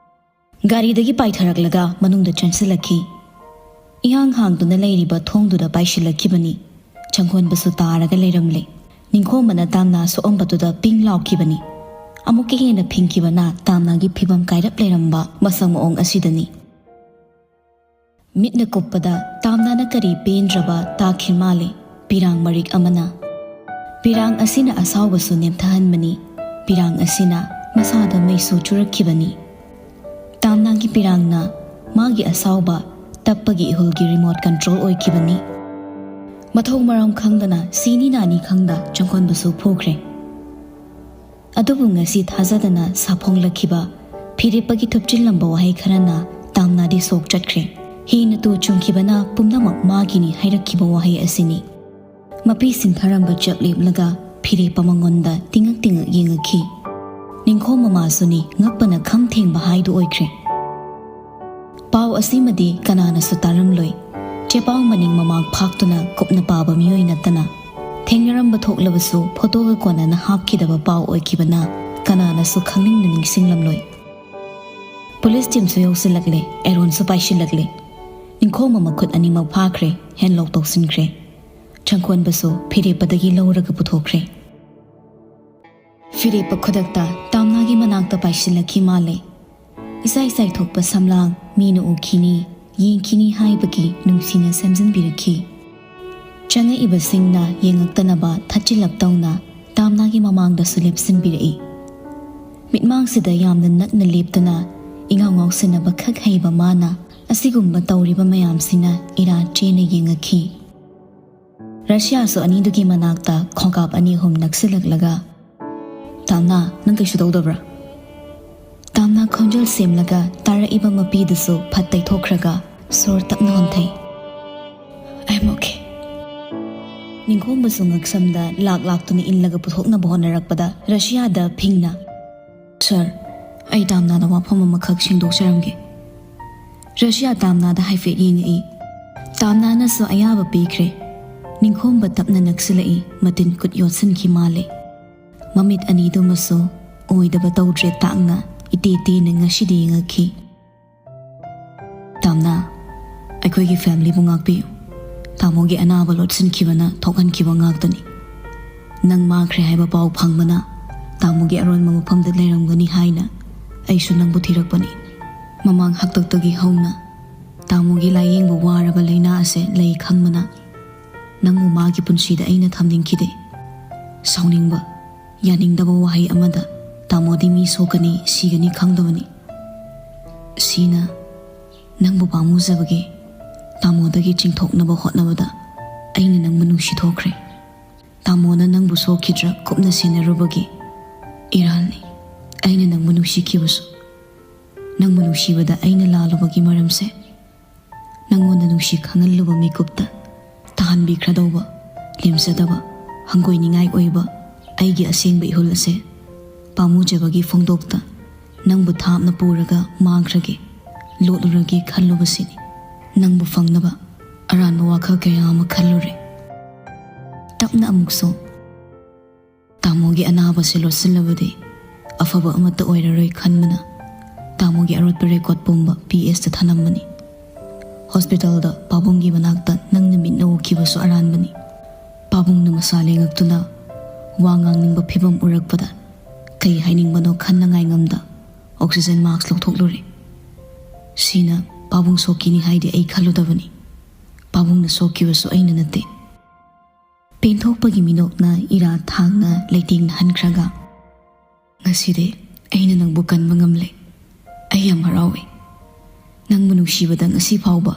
ꯒꯥꯔꯤꯗꯒꯤ ꯄꯥꯏꯊꯔꯛꯂꯒ ꯃꯅꯨꯡꯗ ꯆꯪꯁꯤꯜꯂꯛꯈꯤ꯫ ꯏꯍꯥꯡ ꯍꯥꯡꯗꯨꯅ ꯂꯩꯔꯤꯕ ꯊꯣꯡꯗꯨꯗ ꯄꯥꯏꯁꯤꯜꯂꯛꯈꯤꯕꯅꯤ꯫ ꯆꯪꯈꯣꯟꯕꯁꯨ ꯇꯥꯔꯒ ꯂꯩꯔꯝꯂꯦ꯫ ꯅꯤꯡꯈꯣꯝꯕꯅ ꯇꯥꯝꯅꯥ ꯁꯣꯛꯑꯝꯕꯗꯨꯗ ꯄꯤꯡ ꯂꯥꯎꯈꯤꯕꯅꯤ꯫ ꯑꯃꯨꯛꯀ ꯍꯦꯟꯅ ꯐꯤꯡꯈꯤꯕꯅ ꯇꯥꯝꯅꯥꯒꯤ ꯐꯤꯕꯝ ꯀꯥꯏꯔꯞ ꯂꯩꯔꯝꯕ ꯃꯁꯛ ꯃꯑꯣꯡ ꯑꯁꯤꯗꯅꯤ꯫ ꯃꯤꯠꯅ ꯀꯨꯞꯄꯗ ꯇꯥꯝꯅꯥꯅ ꯀꯔꯤ ꯄꯦꯟꯗ꯭ꯔꯕ ꯇꯥꯈꯤ ꯃꯥꯜꯂꯦ꯫ ꯄꯤꯔꯥꯡ ꯃꯔꯤꯛ ꯑꯃꯅ꯫ ꯄꯤꯔꯥꯡ ꯑꯁꯤꯅ ꯑꯁꯥꯎꯕꯁꯨ ꯅꯦꯝꯊꯍꯟꯕꯅꯤ꯫ ꯄꯤꯔꯥꯡ ꯑꯁꯤꯅ ꯃꯁꯥꯗ ꯃꯩꯁꯨ ꯆꯨꯔꯛꯈꯤꯕꯅꯤ꯫ ꯇꯥꯝꯅꯥꯒꯤ ꯄꯤꯔꯥꯡꯅ ꯃꯥꯒꯤ ꯑꯁꯥꯎꯕ ꯇꯞꯄꯒꯤ ꯏꯍꯨꯜꯒꯤ ꯔꯤꯃꯣꯠ ꯀꯟꯇ꯭ꯔꯣꯜ ꯑꯣꯏꯈꯤꯕꯅꯤ꯫ ꯃꯊꯧ ꯃꯔꯝ ꯈꯪꯗꯅ ꯁꯤꯅꯤ ꯅꯥꯅꯤ ꯈꯪꯗ ꯆꯪꯈꯣꯟꯕꯁꯨ ꯐꯨꯈ꯭ꯔꯦ꯫ ꯑꯗꯨꯕꯨ ꯉꯁꯤ ꯊꯥꯖꯗꯅ ꯁꯥꯐꯣꯡꯂꯛꯈꯤꯕ ꯐꯤꯔꯦꯞꯄꯒꯤ ꯊꯨꯞꯆꯤꯜꯂꯝꯕ ꯋꯥꯍꯩ ꯈꯔꯅ ꯇꯥꯝꯅꯥꯗꯤ ꯁꯣꯛ ꯆꯠꯈ꯭ꯔꯦ꯫ ꯍꯦꯟꯅ ꯇꯨ ꯆꯨꯡꯈꯤꯕꯅ ꯄꯨꯝꯅꯃꯛ ꯃꯥꯒꯤꯅꯤ ꯍꯥꯏꯔꯛꯈꯤꯕ ꯋꯥꯍꯩ ꯑꯁꯤꯅꯤ꯫ ꯃꯄꯤ ꯁꯤꯟꯊꯔꯝꯕ ꯆꯞ ꯂꯦꯞꯂꯒ ꯐꯤꯔꯦꯞꯄ ꯃꯉꯣꯟꯗ ꯇꯤꯡꯉꯛ ꯇꯤꯡꯉꯛ ꯌꯦꯡꯉꯛꯈꯤ꯫ ꯅꯤꯡꯈꯣꯝ ꯃꯃꯥꯁꯨꯅꯤ ꯉꯛꯄꯅ ꯈꯝ ꯊꯦꯡꯕ ꯍꯥꯏꯗꯨ ꯑꯣꯏꯈ꯭ꯔꯦ꯫ ꯄꯥꯎ ꯑꯁꯤꯃꯗꯤ ꯀꯅꯥꯅꯁꯨ ꯇꯥꯔꯝꯂꯣꯏ꯫ ꯆꯦꯄꯥꯎ ꯃꯅꯤꯡ ꯃꯃꯥꯡ ꯐꯥꯛꯇꯨꯅ ꯀꯨꯞꯅ ꯄꯥꯕ ꯃꯤꯑꯣꯏ ꯅꯠꯇꯅ ꯊꯦꯡꯅꯔꯝꯕ ꯊꯣꯛꯂꯕꯁꯨ ꯐꯣꯇꯣꯒ ꯀꯣꯟꯅꯅ ꯍꯥꯞꯈꯤꯗꯕ ꯄꯥꯎ ꯑꯣꯏꯈꯤꯕꯅ ꯀꯅꯥꯅꯁꯨ ꯈꯪꯅꯤꯡꯅ ꯅꯤꯡꯁꯤꯡꯂꯝꯂꯣꯏ꯫ ꯄꯨꯂꯤꯁ ꯇꯤꯝꯁꯨ ꯌꯧꯁꯤꯜꯂꯛꯂꯦ, ꯑꯦꯔꯣꯟꯁꯨ ꯄꯥꯏꯁꯤꯜꯂꯛꯂꯦ꯫ ꯅꯤꯡꯈꯣꯝꯕ ꯃꯈꯨꯠ ꯑꯅꯤꯃꯛ ꯐꯥꯈ꯭ꯔꯦ, ꯍꯦꯟꯂꯣꯛ ꯇꯧꯁꯤꯟꯈ꯭ꯔꯦ꯫ ꯆꯪꯈꯣꯟꯕꯁꯨ ꯐꯤꯔꯦꯞꯄꯗꯒꯤ ꯂꯧꯔꯒ ꯄꯨꯊꯣꯛꯈ꯭ꯔꯦ꯫ ꯐꯤꯔꯦꯞꯄ ꯈꯨꯗꯛꯇ ꯇꯥꯝꯅꯥꯒꯤ ꯃꯅꯥꯛꯇ ꯄꯥꯏꯁꯤꯜꯂꯛꯈꯤ ꯃꯥꯜꯂꯦ꯫ ꯏꯁꯥ ꯏꯁꯥꯏ ꯊꯣꯛꯄ ꯁꯝꯂꯥꯡ ꯃꯤꯅ ꯎꯈꯤꯅꯤ, ꯌꯦꯡꯈꯤꯅꯤ ꯍꯥꯏꯕꯒꯤ ꯅꯨꯡꯁꯤꯅ ꯁꯦꯝꯖꯤꯟꯕꯤꯔꯛꯈꯤ꯫ ꯆꯪꯉꯛꯏꯕꯁꯤꯡꯅ ꯌꯦꯡꯉꯛꯇꯅꯕ ꯊꯠꯆꯤꯜꯂꯛꯇꯧꯅ ꯇꯥꯝꯅꯥꯒꯤ ꯃꯃꯥꯡꯗꯁꯨ ꯂꯦꯞꯁꯤꯟꯕꯤꯔꯛꯏ꯫ ꯃꯤꯠꯃꯥꯡꯁꯤꯗ ꯌꯥꯝꯅ ꯅꯛꯅ ꯂꯦꯞꯇꯨꯅ ꯏꯉꯥꯎ ꯉꯥꯎꯁꯤꯟꯅꯕ ꯈꯛ ꯍꯩꯕ ꯃꯥꯅ ꯑꯁꯤꯒꯨꯝꯕ ꯇꯧꯔꯤꯕ ꯃꯌꯥꯝꯁꯤꯅ ꯏꯔꯥ ꯆꯦꯅ ꯌꯦꯡꯉꯛꯈꯤ꯫ ꯔꯁꯤꯌꯥꯁꯨ ꯑꯅꯤꯗꯨꯒꯤ ꯃꯅꯥꯛꯇ ꯈꯣꯡꯀꯥꯞ ꯑꯅꯤ ꯑꯍꯨꯝ ꯅꯛꯁꯤꯜꯂꯛꯂꯒ, "ꯇꯥꯝꯅꯥ, ꯅꯪ ꯀꯩꯁꯨ ꯇꯧꯗꯕ꯭ꯔꯥ?" ꯇꯥꯝꯅꯥ ꯈꯣꯟꯖꯦꯜ ꯁꯦꯝꯂꯒ ꯇꯥꯔꯛꯏꯕ ꯃꯄꯤꯗꯨꯁꯨ ꯐꯠ ꯇꯩꯊꯣꯛꯈ꯭ꯔꯒ ꯁꯣꯔ ꯇꯞꯅ ꯍꯣꯟꯊꯩ꯫ "I'm okay." ꯅꯤꯡꯈꯣꯝꯕꯁꯨ ꯉꯛꯁꯝꯗ ꯂꯥꯛ ꯂꯥꯛꯇꯨꯅ ꯏꯜꯂꯒ ꯄꯨꯊꯣꯛꯅꯕ ꯍꯣꯠꯅꯔꯛꯄꯗ ꯔꯁꯤꯌꯥꯗ ꯐꯤꯡꯅ, "ꯁꯥꯔ, ꯑꯩ ꯇꯥꯝꯅꯥꯗ ꯋꯥꯐꯝ ꯑꯃꯈꯛ ꯁꯦꯡꯗꯣꯛꯆꯔꯝꯒꯦ꯫" ꯔꯁꯤꯌꯥ ꯇꯥꯝꯅꯥꯗ ꯍꯥꯏꯐꯦꯠ ꯌꯦꯡꯉꯛꯏ꯫ ꯇꯥꯝꯅꯥꯅꯁꯨ ꯑꯌꯥꯕ ꯄꯤꯈ꯭ꯔꯦ꯫ ꯅꯤꯡꯈꯣꯝꯕ ꯇꯞꯅ ꯅꯛꯁꯤꯜꯂꯛꯏ, ꯃꯇꯤꯟ ꯈꯨꯠ ꯌꯣꯠꯁꯤꯟꯈꯤ ꯃꯥꯜꯂꯦ꯫ ꯃꯃꯤꯠ ꯑꯅꯤꯗꯨꯃꯁꯨ ꯑꯣꯏꯗꯕ ꯇꯧꯗ꯭ꯔꯦ ꯇꯥꯛꯅ ꯏꯇꯦ ꯇꯦꯅ ꯉꯁꯤꯗꯤ ꯌꯦꯡꯉꯛꯈꯤ꯫ "ꯇꯥꯝꯅꯥ, ꯑꯩꯈꯣꯏꯒꯤ ꯐꯦꯃꯤꯂꯤꯕꯨ ꯉꯥꯛꯄꯤꯌꯨ꯫ ꯇꯥꯃꯣꯒꯤ ꯑꯅꯥꯕ ꯂꯣꯠꯁꯤꯟꯈꯤꯕꯅ ꯊꯣꯛꯍꯟꯈꯤꯕ ꯉꯥꯛꯇꯅꯤ꯫ ꯅꯪ ꯃꯥꯡꯈ꯭ꯔꯦ ꯍꯥꯏꯕ ꯄꯥꯎ ꯐꯪꯕꯅ ꯇꯥꯃꯣꯒꯤ ꯑꯔꯣꯟꯕ ꯃꯐꯝꯗ ꯂꯩꯔꯝꯒꯅꯤ ꯍꯥꯏꯅ ꯑꯩꯁꯨ ꯅꯪꯕꯨ ꯊꯤꯔꯛꯄꯅꯤ꯫ ꯃꯃꯥꯡ ꯍꯥꯛꯇꯛꯇꯒꯤ ꯍꯧꯅ ꯇꯥꯃꯣꯒꯤ ꯂꯥꯏꯌꯦꯡꯕ ꯋꯥꯔꯕ ꯂꯥꯏꯅꯥ ꯑꯁꯦ ꯂꯩ ꯈꯪꯕꯅ ꯅꯪꯕꯨ ꯃꯥꯒꯤ ꯄꯨꯟꯁꯤꯗ ꯑꯩꯅ ꯊꯝꯅꯤꯡꯈꯤꯗꯦ꯫ ꯁꯥꯎꯅꯤꯡꯕ, ꯌꯥꯅꯤꯡꯗꯕ ꯋꯥꯍꯩ ꯑꯃꯗ ꯇꯥꯃꯣꯗꯤ ꯃꯤ ꯁꯣꯛꯀꯅꯤ, ꯁꯤꯒꯅꯤ ꯈꯪꯗꯕꯅꯤ꯫ ꯁꯤꯅ ꯅꯪꯕꯨ ꯄꯥꯝꯃꯨꯖꯕꯒꯤ ꯇꯥꯃꯣꯗꯒꯤ ꯆꯤꯡꯊꯣꯛꯅꯕ ꯍꯣꯠꯅꯕꯗ ꯑꯩꯅ ꯅꯪꯕꯨ ꯅꯨꯡꯁꯤ ꯊꯣꯛꯈ꯭ꯔꯦ꯫ ꯇꯥꯃꯣꯅ ꯅꯪꯕꯨ ꯁꯣꯛꯈꯤꯗ꯭ꯔꯥ ꯀꯨꯞꯅ ꯁꯦꯟꯅꯔꯨꯕꯒꯤ ꯏꯔꯥꯜꯅꯤ꯫ ꯑꯩꯅ ꯅꯪꯕꯨ ꯅꯨꯡꯁꯤꯈꯤꯕꯁꯨ, ꯅꯪꯕꯨ ꯅꯨꯡꯁꯤꯕꯗ ꯑꯩꯅ ꯂꯥꯜꯂꯨꯕꯒꯤ ꯃꯔꯝꯁꯦ, ꯅꯪꯉꯣꯟꯗ ꯅꯨꯡꯁꯤ ꯈꯪꯍꯜꯂꯨꯕ ꯃꯤꯀꯨꯞꯇ ꯇꯥꯍꯟꯕꯤꯈ꯭ꯔꯗꯧꯕ, ꯂꯦꯝꯖꯗꯕ, ꯍꯪꯒꯣꯏꯅꯤꯡꯉꯥꯏ ꯑꯣꯏꯕ ꯑꯩꯒꯤ ꯑꯁꯦꯡꯕ ꯏꯍꯨꯜ ꯑꯁꯦ ꯄꯥꯝꯃꯨꯖꯕꯒꯤ ꯐꯣꯡꯗꯣꯛꯇ ꯅꯪꯕꯨ ꯊꯥꯞꯅ ꯄꯨꯔꯒ ꯃꯥꯡꯈ꯭ꯔꯒꯦ, ꯂꯣꯠꯂꯨꯔꯒꯦ ꯈꯜꯂꯨꯕꯁꯤꯅꯤ꯫ ꯅꯪꯕꯨ ꯐꯪꯅꯕ ꯑꯔꯥꯟꯕ ꯋꯥꯈꯜ ꯀꯌꯥ ꯑꯃ ꯈꯜꯂꯨꯔꯦ꯫ ꯇꯞꯅ ꯑꯃꯨꯛꯁꯨ ꯇꯥꯃꯣꯒꯤ ꯑꯅꯥꯕꯁꯦ ꯂꯣꯠꯁꯤꯜꯂꯕꯗꯤ ꯑꯐꯕ ꯑꯃꯠꯇ ꯑꯣꯏꯔꯔꯣꯏ ꯈꯟꯕꯅ ꯇꯥꯃꯣꯒꯤ ꯑꯔꯣꯠꯄ ꯔꯦꯀꯣꯔꯠ ꯄꯨꯝꯕ ꯄꯤ ꯑꯦꯁꯇ ꯊꯅꯝꯕꯅꯤ꯫ ꯍꯣꯁꯄꯤꯇꯥꯜꯗ ꯄꯥꯕꯨꯡꯒꯤ ꯃꯅꯥꯛꯇ ꯅꯪꯅ ꯃꯤꯠꯅ ꯎꯈꯤꯕꯁꯨ ꯑꯔꯥꯟꯕꯅꯤ꯫ ꯄꯥꯕꯨꯡꯅ ꯃꯁꯥ ꯂꯦꯡꯉꯛꯇꯨꯅ ꯋꯥ ꯉꯥꯡꯅꯤꯡꯕ ꯐꯤꯕꯝ ꯎꯔꯛꯄꯗ ꯀꯩ ꯍꯥꯏꯅꯤꯡꯕꯅꯣ ꯈꯟꯅꯉꯥꯏ ꯉꯝꯗ ꯑꯣꯛꯁꯤꯖꯦꯟ ꯃꯥꯛꯁ ꯂꯧꯊꯣꯛꯂꯨꯔꯦ꯫ ꯁꯤꯅ ꯄꯥꯕꯨꯡ ꯁꯣꯛꯈꯤꯅꯤ ꯍꯥꯏꯗꯤ ꯑꯩ ꯈꯜꯂꯨꯗꯕꯅꯤ꯫ ꯄꯥꯕꯨꯡꯅ ꯁꯣꯛꯈꯤꯕꯁꯨ ꯑꯩꯅ ꯅꯠꯇꯦ꯫ ꯄꯦꯟꯊꯣꯛꯄꯒꯤ ꯃꯤꯅꯣꯛꯅ ꯏꯔꯥ ꯊꯥꯡꯅ ꯂꯩꯇꯦꯡꯅꯍꯟꯈ꯭ꯔꯒ, "ꯉꯁꯤꯗꯤ ꯑꯩꯅ ꯅꯪꯕꯨ ꯀꯟꯕ ꯉꯝꯂꯦ꯫ ꯑꯩ ꯌꯥꯝ ꯍꯔꯥꯎꯏ꯫ ꯅꯪꯕꯨ ꯅꯨꯡꯁꯤꯕꯗ ꯉꯁꯤ ꯐꯥꯎꯕ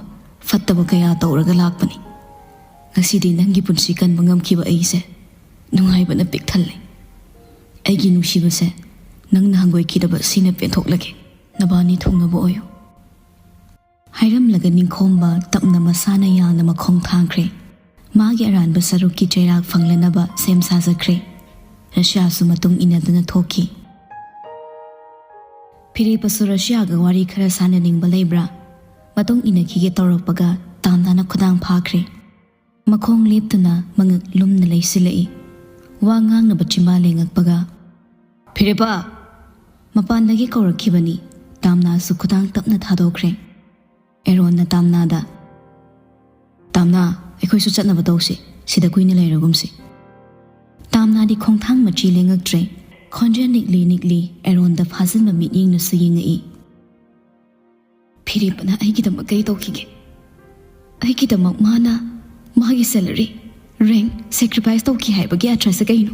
ꯐꯠꯇꯕ ꯀꯌꯥ ꯇꯧꯔꯒ ꯂꯥꯛꯄꯅꯤ꯫ ꯉꯁꯤꯗꯤ ꯅꯪꯒꯤ ꯄꯨꯟꯁꯤ ꯀꯟꯕ ꯉꯝꯈꯤꯕ ꯑꯩꯁꯦ ꯅꯨꯡꯉꯥꯏꯕꯅ ꯄꯤꯛ ꯊꯜꯂꯦ꯫ ꯑꯩꯒꯤ ꯅꯨꯡꯁꯤꯕꯁꯦ, ꯅꯪꯅ ꯍꯪꯒꯣꯏꯈꯤꯗꯕ ꯁꯤꯅ ꯄꯦꯟꯊꯣꯛꯂꯒꯦ꯫ ꯅꯕꯥꯅꯤ ꯊꯨꯡꯅꯕ ꯑꯣꯏꯌꯨ꯫" ꯍꯥꯏꯔꯝꯂꯒ ꯅꯤꯡꯈꯣꯝꯕ ꯇꯞꯅ ꯃꯁꯥꯅ ꯌꯥꯡꯅ ꯃꯈꯣꯡ ꯊꯥꯡꯈ꯭ꯔꯦ꯫ ꯃꯥꯒꯤ ꯑꯔꯥꯟꯕ ꯁꯔꯨꯛꯀꯤ ꯆꯩꯔꯥꯛ ꯐꯪꯂꯅꯕ ꯁꯦꯝ ꯁꯥꯖꯈ꯭ꯔꯦ꯫ ꯔꯁꯤꯌꯥꯁꯨ ꯃꯇꯨꯡ ꯏꯟꯅꯗꯨꯅ ꯊꯣꯛꯈꯤ꯫ ꯐꯤꯔꯦꯞꯄꯁꯨ ꯔꯁꯤꯌꯥꯒ ꯋꯥꯔꯤ ꯈꯔ ꯁꯥꯟꯅꯅꯤꯡꯕ ꯂꯩꯕ꯭ꯔꯥ? ꯃꯇꯨꯡ ꯏꯟꯅꯈꯤꯒꯦ ꯇꯧꯔꯛꯄꯒ ꯇꯥꯝꯅꯥꯅ ꯈꯨꯗꯥꯡ ꯐꯥꯈ꯭ꯔꯦ꯫ ꯃꯈꯣꯡ ꯂꯦꯞꯇꯨꯅ ꯃꯉꯛ ꯂꯨꯝꯅ ꯂꯩꯁꯤꯜꯂꯛꯏ꯫ ꯋꯥ ꯉꯥꯡꯅꯕ ꯆꯤꯝꯕꯥꯜ ꯂꯦꯡꯉꯛꯄꯒ, "ꯐꯤꯔꯦꯞꯄ!" ꯃꯄꯥꯟꯗꯒꯤ ꯀꯧꯔꯛꯈꯤꯕꯅꯤ꯫ ꯇꯥꯝꯅꯥꯁꯨ ꯈꯨꯗꯥꯡ ꯇꯞꯅ ꯊꯥꯗꯣꯛꯈ꯭ꯔꯦ꯫ ꯑꯦꯔꯣꯟꯅ ꯇꯥꯝꯅꯥꯗ, "ꯇꯥꯝꯅꯥ, ꯑꯩꯈꯣꯏꯁꯨ ꯆꯠꯅꯕ ꯇꯧꯁꯤ꯫ ꯁꯤꯗ ꯀꯨꯏꯅ ꯂꯩꯔꯒꯨꯝꯁꯤ꯫" ꯇꯥꯝꯅꯥꯗꯤ ꯈꯣꯡꯊꯥꯡ ꯃꯆꯤ ꯂꯦꯡꯉꯛꯇ꯭ꯔꯦ꯫ ꯈꯣꯟꯖꯦꯜ ꯅꯤꯛꯂꯤ ꯅꯤꯛꯂꯤ ꯑꯦꯔꯣꯟꯗ ꯐꯥꯖꯤꯟꯕ ꯃꯤꯠꯌꯦꯡꯅꯁꯨ ꯌꯦꯡꯉꯛꯏ꯫ "ꯐꯤꯔꯦꯞꯄꯅ ꯑꯩꯒꯤꯗꯃꯛ ꯀꯩ ꯇꯧꯈꯤꯒꯦ? ꯑꯩꯒꯤꯗꯃꯛ ꯃꯥꯅ ꯃꯥꯒꯤ salary, rank sacrifice ꯇꯧꯈꯤ ꯍꯥꯏꯕꯒꯤ ꯑꯔꯊꯁꯦ ꯀꯩꯅꯣ?"